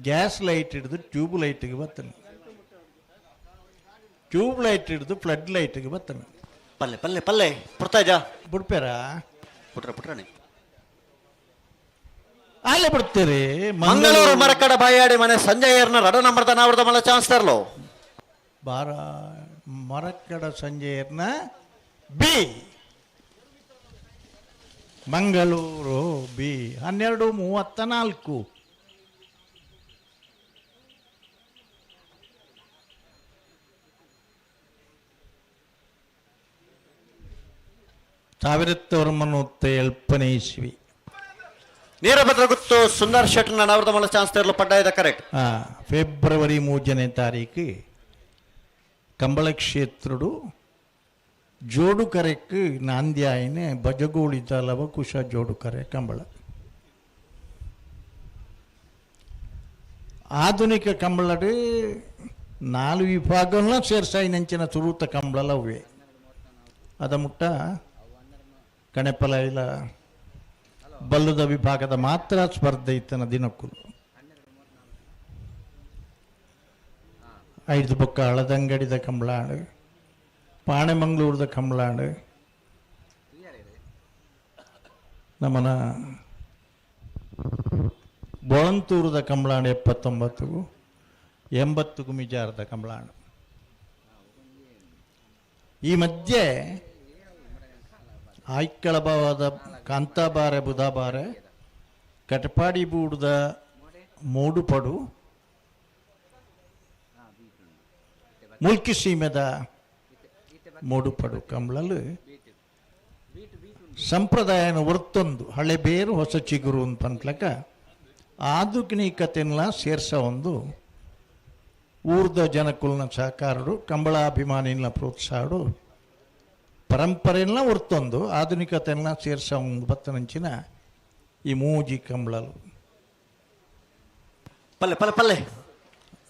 ಗ್ಯಾಸ್ ಲೈಟ್ ಹಿಡಿದು ಟ್ಯೂಬ್ ಲೈಟಿಗೆ ಬತ್ತನು. ಟ್ಯೂಬ್ ಲೈಟ್ ಹಿಡಿದು ಫ್ಲಡ್ ಲೈಟ್ಗೆ ಬರ್ತಾನೆ. ಪಲ್ಲೆ ಪಲ್ಲೆ ಪಲ್ಲೆ ಪುರ್ತಾಜ ಬಿಡ್ಪೇರ ಪುಟ್ರ ಪುಟ್ರಾಣಿ ಅಲ್ಲೇ ಬಿಡ್ತೀರಿ. ಮಂಗಳೂರು ಮರಕಡ ಬಾಯಾಡಿ ಮನೆ ಸಂಜಯರ್ನ ರಡ ನಂಬರ್ದ ನಾವರ್ದ ಮಲ್ಲ ಚಾನ್ಸ್ ತರಲು. ಬಾರ ಮರಕಡ ಸಂಜಯರ್ನ ಬಿ ಮಂಗಳೂರು ಬಿ 12:34. 1970 ಇಸ್ವಿ. ನೀರಭದ್ರ ಗುತ್ತು ಸುಂದರ್ ಶೆಟ್ನ ನಾವರ್ದ ಮಲ್ಲ ಚಾನ್ಸ್ ತರಲು ಪಡ್ಡಾಯದ ಕರೆಕ್ಟ್. ಫೆಬ್ರವರಿ 3ನೇ ತಾರೀಕು ಕಂಬಳ ಕ್ಷೇತ್ರುಡು ಜೋಡುಕರೆಕ್ ನಾಂದ್ಯಾಯನೆ ಬಜಗೋಳಿದ ಲವಕುಶ ಜೋಡುಕರೆ ಕಂಬಳ. ಆಧುನಿಕ ಕಂಬಳಡು 4 ವಿಭಾಗಗಳನ್ನ ಸೇರ್ಸಾಯಿನಂಚಿನ ಸುರೂತ ಕಂಬಳಲ ಅವೇ. ಅದ ಮುಟ್ಟ ಕಣೆಪಲ ಇಲ್ಲ ಬಲ್ಲದ ವಿಭಾಗದ ಮಾತ್ರ ಸ್ಪರ್ಧೆ ಇತ್ತನ ದಿನಕ್ಕೂ. 5 ಬೊಕ್ಕ ಹಳದಂಗಡಿದ ಕಂಬಳಾಡು, ಪಾಣೆಮಂಗಳೂರದ ಕಂಬಳಾಡು, ನಮ್ಮನ ಬೊಳಂತೂರದ ಕಂಬಳಾಡು 79ಗೂ 80ಗೂ ಮಿಜಾರದ ಕಂಬಳಾಡು. ಈ ಮಧ್ಯೆ ಆಯ್ಕಳಬಾವಾದ ಕಾಂತಾಬಾರೆ ಬುಧಾಬಾರೆ ಕಟಪಾಡಿ ಬೂಡದ ಮೂಡುಪಡು ಮುಲ್ಕಿ ಸೀಮೆದ ಮೂಡುಪಡು ಕಂಬಳಲು ಸಂಪ್ರದಾಯನ ಹೊರ್ತೊಂದು ಹಳೆ ಬೇರು ಹೊಸ ಚಿಗುರು ಅಂತ ಅನ್ಲಕ ಆಧುನಿಕತೆಲ್ಲ ಸೇರ್ಸ ಒಂದು ಊರ್ದ ಜನಕುಲ್ನ ಸಹಕಾರರು ಕಂಬಳಾಭಿಮಾನಿನ ಪ್ರೋತ್ಸಾಹರು ಪರಂಪರೆಲ್ಲ ಹೊರ್ತೊಂದು ಆಧುನಿಕತೆಲ್ಲ ಸೇರ್ಸ ಒಂದು ಬತ್ತನಂಚಿನ ಈ ಮೂಜಿ ಕಂಬಳಲು. ಪಲ್ಲೆ ಪಲ್ಲೆ ಪಲ್ಲೆ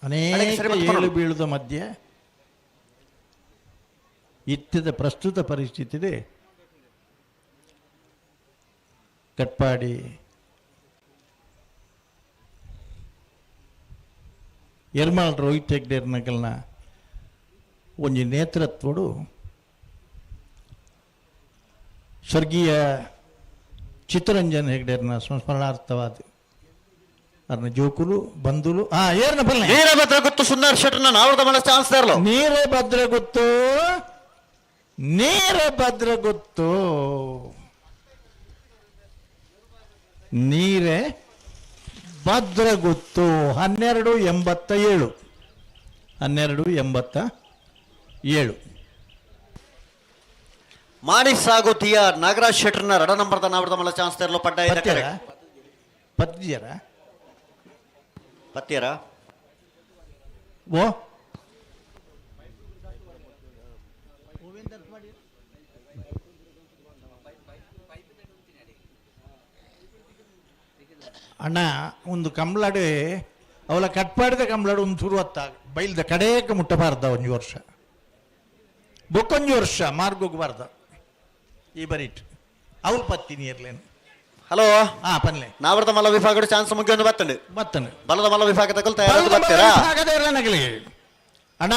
ಅನೇಕ ಏಳು ಬೀಳುದ ಮಧ್ಯೆ ಇತ್ಯದ ಪ್ರಸ್ತುತ ಪರಿಸ್ಥಿತಿ ಕಟ್ಪಾಡಿ ಎರ್ಮಾಳ್ ರೋಹಿತ್ ಹೆಗ್ಡೇರ್ನಗಲ್ನ ಒಂಜಿ ನೇತೃತ್ವಡು ಸ್ವರ್ಗೀಯ ಚಿತ್ತರಂಜನ್ ಹೆಗ್ಡೇರ್ನ ಸಂಸ್ಮರಣಾರ್ಥವಾದ ಅರ್ನ ಜೋಕುಲು ಬಂಧುಲು ಏರ್ನ ಬಲ್ಲೆ ನೀರಭದ್ರ ಗುತ್ತು ಸುಂದರ್ ಶೆಟ್ಟರ್ನ ನಾವರ್ದ ಮಲ್ಲ ಚಾನ್ಸ್ ತರಲು. ನೀರಭದ್ರ ಗುತ್ತು ನೀರಭದ್ರ ಗುತ್ತು ನೀರೇ ಭದ್ರಗುತ್ತು 12:87 12:87. ಮಾಣಿ ಸಾಗು ತಿಯ ನಾಗರಾಜ್ ಶೆಟ್ಟರ್ನ ರಡ ನಂಬರ್ದ ನಾವರ್ದ ಮಲ್ಲ ಚಾನ್ಸ್ ತರಲು ಪಡ್ಡಾಯದ ಕರೆಕ್ಟ್. ಪತ್ಯರ ಪತ್ಯರ ಓ ಅಣ್ಣ ಒಂದು ಕಂಬಳಡು ಅವಳ ಕಟ್ಪಾಡಿದ ಕಂಬಳಡು ಒಂದು ಶುರು ಹೊತ್ತ ಬೈಲ್ದ ಕಡೆಯಕ್ಕೆ ಮುಟ್ಟಬಾರ್ದ ಒಂಜಿ ವರ್ಷ ಬೊಕ್ಕೊಂಜಿ ವರ್ಷ ಮಾರ್ಗೋಗಬಾರ್ದ ಈ ಬರೀಟ್ ಅವಳು ಪತ್ತೀನಿ ಇರ್ಲೇನು. ಹಲೋ ಪನ್ಲೆ ನಾವರ್ದ ಮಲ್ಲ ವಿಭಾಗದ ಚಾನ್ಸ್ ಮುಗಿಯೊಂದು ಬತ್ತಂಡು ಬತ್ತಂಡು ಬಲದ ಮಲ್ಲ ವಿಭಾಗ ತಗೊಳ್ತಾ ಬರ್ತೀರಾ? ವಿಭಾಗದ ಇರ್ಲೇನಗಲಿ ಅಣ್ಣ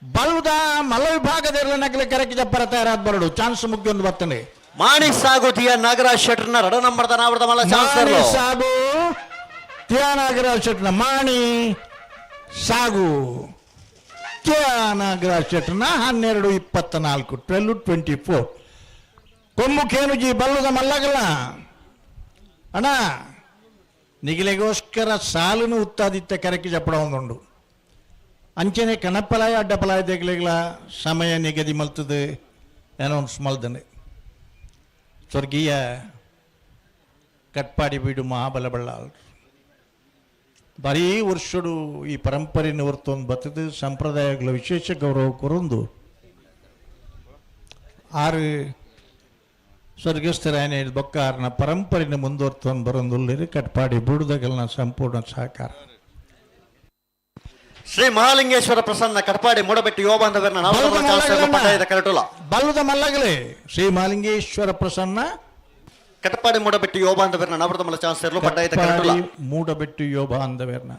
ಬಲದ ಮಲ್ಲ ವಿಭಾಗದ ಇರ್ಲೇನಗಲಿ ಕರೆಕ್ಟ್ ಜಪ್ಪರ ತಯಾರಾದ ಬರಡು ಚಾನ್ಸ್ ಮುಗಿಯೊಂದು ಬತ್ತಂಡು. ಮಾಣಿ ಸಾಗು ತಿಯ ನಾಗರಾಜ್ ಶೆಟ್ಟರ್ನ ರಡ ನಂಬರ್ದ ನಾವರ್ದ ಮಲ್ಲ ಚಾನ್ಸ್ ಮಾಣಿ ಸಾಗು ತಿಯ ನಾಗರಾಜ್ ಶೆಟ್ಟರ್ನ ಮಾಣಿ ಸಾಗು ತಿಯ ನಾಗರಾಜ್ ಶೆಟ್ಟರ್ನ 12:24 12:24. ಕೊಮ್ಮು ಕೇನುಜಿ ಬಲ್ಲದ ಮಲ್ಲಗಲ್ಲ ಅಣ್ಣ ನಿಗಿಲೆಗೋಸ್ಕರ ಸಾಲನು ಉತ್ತಾದಿತ್ತ ಕರೆಕ್ಕೆ ಜಪ್ಪಡ ಒಂದುಂಡು ಅಂಚನೆ ಕಣಪ್ಪಲಾಯ ಅಡ್ಡಪಲಾಯ ದೇಗಲೆಗಳ ಸಮಯ ನಿಗದಿ ಮಲ್ತದೆ ಅನೌನ್ಸ್ ಮಲ್ದನೆ. ಸ್ವರ್ಗೀಯ ಕಟ್ಪಾಡಿ ಬೀಡು ಮಹಾಬಲಬಳ್ಳಾಲ್ ಬರೀ ವರ್ಷಡು ಈ ಪರಂಪರೆ ಹೊರ್ತೊಂದು ಬತ್ತದ ಸಂಪ್ರದಾಯಗಳ ವಿಶೇಷ ಗೌರವ ಕೊರೊಂದು ಆರು ಸ್ವರ್ಗಸ್ಥರಾಯನ ಬೊಕ್ಕಾರನ ಪರಂಪರೆನ ಮುಂದುವರ್ತೊಂದು ಬರೊಂದುಲ್ಲಿರಿ ಕಟ್ಪಾಡಿ ಬೂಡುದಗಲ್ನ ಸಂಪೂರ್ಣ ಸಹಕಾರ. ಶ್ರೀ ಮಹಾಲಿಂಗೇಶ್ವರ ಪ್ರಸನ್ನ ಕಟ್ಪಾಡಿ ಮೂಡಬೆಟ್ಟು ಯುವ ಬಾಂಧವರನ್ನ ಕರೆಟುಲ ಬಲ್ಲದ ಮಲ್ಲಗಲೇ ಶ್ರೀ ಮಹಾಲಿಂಗೇಶ್ವರ ಪ್ರಸನ್ನ ಕಟಪಾಡಿ ಮೂಡಬೆಟ್ಟು ಯುವ ಬಾಂಧವರನ್ನ ನವರದ ಮಲ್ಲ ಚಾನ್ಸ್ ಇರಲು ಪಡ್ಡಾಯದ ಕರೆಟುಲ ಮೂಡಬೆಟ್ಟು ಯುವ ಬಾಂಧವರನ್ನ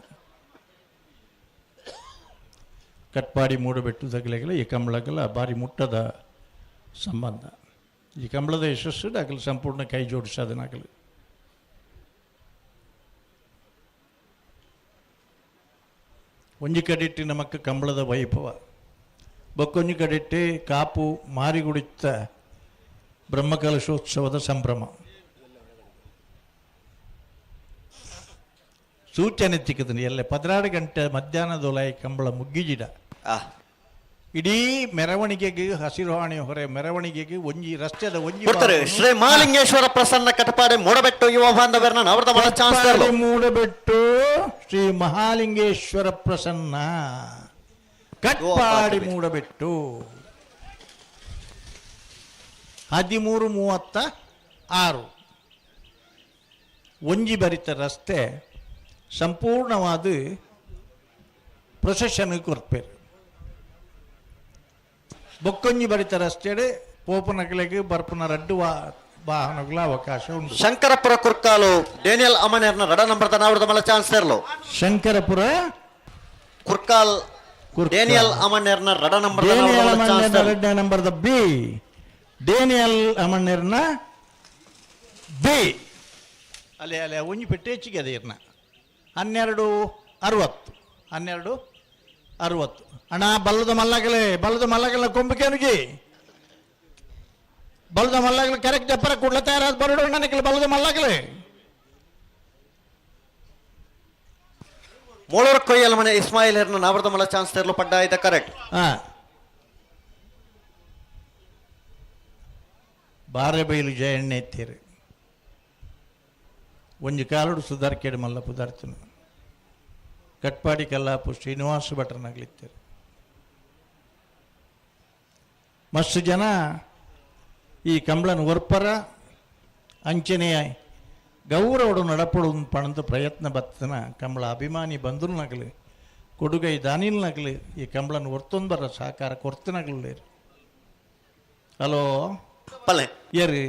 ಕಟ್ಪಾಡಿ ಮೂಡಬೆಟ್ಟು ತಗಲೆಗಲ ಈ ಕಂಬಳಗಲ ಭಾರಿ ಮುಟ್ಟದ ಸಂಬಂಧ. ಈ ಕಂಬಳದ ಯಶಸ್ಸು ಅಗಲು ಸಂಪೂರ್ಣ ಕೈ ಜೋಡಿಸೋದನ್ನಾಗಲಿ. ಒಂಜಿ ಕಡಿಟ್ಟು ನಮಕ್ ಕಂಬಳದ ವೈಭವ, ಬೊಕ್ಕೊಂಜಿ ಕಡಿಟ್ಟು ಕಾಪು ಮಾರಿಗುಡಿತ್ತ ಬ್ರಹ್ಮಕಲಶೋತ್ಸವದ ಸಂಭ್ರಮ. ಸೂಚನೆ ತಿಕ್ಕದನಿ ಎಲ್ಲ 16 ಗಂಟೆ ಮಧ್ಯಾಹ್ನದೊಲೈ ಕಂಬಳ ಮುಗ್ಗಿಜಿಡ ಇಡೀ ಮೆರವಣಿಗೆಗೆ ಹಸಿರುಹಾಣಿ ಹೊರೆ ಮೆರವಣಿಗೆಗೆ ಒಂಜಿ ರಸ್ತೆದ ಒಂಜಿ ಶ್ರೀ ಮಹಾಲಿಂಗೇಶ್ವರ ಪ್ರಸನ್ನ ಕಟಪಾಡಿ ಮೂಡಬೆಟ್ಟು ಯುವ ಬಾಂಧವರನ್ನ ನವರದ ಚಾನ್ಸ್. ಮೂಡಬೆಟ್ಟು ಶ್ರೀ ಮಹಾಲಿಂಗೇಶ್ವರ ಪ್ರಸನ್ನ ಕಟ್ಪಾಡಿ ಮೂಡಬೆಟ್ಟು 13:36 ಒಂಜಿ ಬರಿತ ರಸ್ತೆ ಸಂಪೂರ್ಣವಾದ ಪ್ರೊಸೆಷನ್ ಕೊರ್ಪೇರು. ಬೊಕ್ಕೊಂಜಿ ಬರಿತ ರಸ್ತೆಡೆ ಪೋಪನಕಲೆಗೆ ಬರ್ಪನ ರಡ್ಡು ವಾಹನಗಳ ಅವಕಾಶ ಉಂಟು. ಶಂಕರಪುರ ಕುರ್ಕಾಲು ಡೇನಿಯಲ್ ಅಮನೇರ್ನ ರಡ ನಂಬರ್ ನವರದ ಮಲ ಚಾನ್ಸ್ ಇರಲು. ಶಂಕರಪುರ ಕುರ್ಕಾಲ್ ಡೇನಿಯಲ್ ಅಮನೇರ್ನ ರಡ ನಂಬರ್ ಎರಡನೇ ನಂಬರ್ ಬಿ ಡೇನಿಯಲ್ ಅಮನೇರ್ನ ಬಿ ಅಲ್ಲೇ ಅಲ್ಲೇ ಒಂಜಿ ಪೆಟ್ಟೆ ಹೆಚ್ಚಿಗೆ ಅದೇ ಇರ್ನ 12:60 12:60 ಅಣ್ಣ ಬಲ್ಲದ ಮಲ್ಲಗಲೆ ಬಲ್ಲದ ಮಲ್ಲಗಲ ಕೊಂಬಿಕೇನುಜಿ ಬಲ್ಲದ ಮಲ್ಲಗಲು ಕರೆಕ್ಟ್ ಜಪ್ಪರ ಕೂಡಲ ತಯಾರಾದ ಬರಡು ನನಗೆ ಬಲ್ಲದ ಮಲ್ಲಗಲೆ. ಮೂಳೂರು ಕೊಯ್ಯಲ್ ಮನೆ ಇಸ್ಮಾಯಿಲ್ ಹೆರ್ನ ನಾವರದ ಮಲ್ಲ ಚಾನ್ಸ್ ತರಲು ಪಡ್ಡ ಇದೆ ಕರೆಕ್ಟ್. ಬಾರೆ ಬೈಲು ಜಯಣ್ಣೆ ಎತ್ತೀರಿ ಒಂಜಿ ಕಾಲುಡು ಸುಧಾರ್ಕೇಡು ಮಲ್ಲ ಪುದಾರ್ತನು ಕಟ್ಪಾಡಿ ಕಲ್ಲಾಪು ಶ್ರೀನಿವಾಸ ಭಟ್ರನಾಗ್ಲಿತ್ತಾರೆ. ಮಸ್ತು ಜನ ಈ ಕಂಬಳನ ಒರ್ಪರ ಅಂಚನೆಯ ಗೌರವಡು ನಡಪಡು ಪಣಂತ ಪ್ರಯತ್ನ ಬತ್ತನ ಕಂಬಳ ಅಭಿಮಾನಿ ಬಂಧುನಾಗಲಿ ಕೊಡುಗೈ ದಾನಿಲ್ನಾಗಲಿ ಈ ಕಂಬಳನ ಒರ್ತೊಂದು ಬರ ಸಹಕಾರ ಕೊರ್ತನಾಗಲಿ. ಹಲೋ ಪಲ್ಲೆ ಏರಿ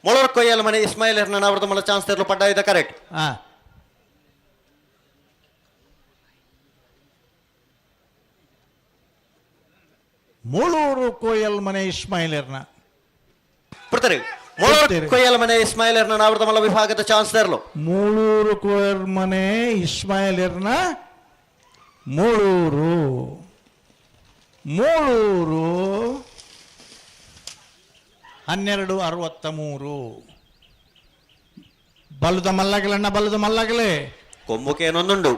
ಮೊಳರ್ ಕೊಯ್ಯಲ್ ಮನೆ ಇಸ್ಮಾಯಿಲ್ ಹೆರ್ನ ಅವರದ್ದು ಮಲ್ಲ ಚಾನ್ಸ್ ತರಲು ಪಡ್ಡ ಇದೆ ಕರೆಕ್ಟ್. ಮೂಳೂರು ಕೋಯಲ್ ಮನೆ ಇಸ್ಮಾಯಿಲ್ ಹೆರ್ನ ಪುಡ್ತಾರೆ. ಮೂಳೂರು ಕೊಯ್ಯಲ್ ಮನೆ ಇಸ್ಮಾಯಿಲ್ ಹೆರ್ನ ಅವರದ್ದು ಮಲ್ಲ ವಿಭಾಗದ ಚಾನ್ಸ್ ತರಲು. ಮೂಳೂರು ಕೋಯಲ್ ಮನೆ ಇಸ್ಮಾಯಿಲ್ ಹೆರ್ನ ಮೂಳೂರು ಮೂಳೂರು 12:63 ಬಲ್ಲದ ಮಲ್ಲಗಲಣ್ಣ ಬಲ್ಲದ ಮಲ್ಲಗಲೇ ಕೊಂಬುಕೇನೊಂದುಂಡು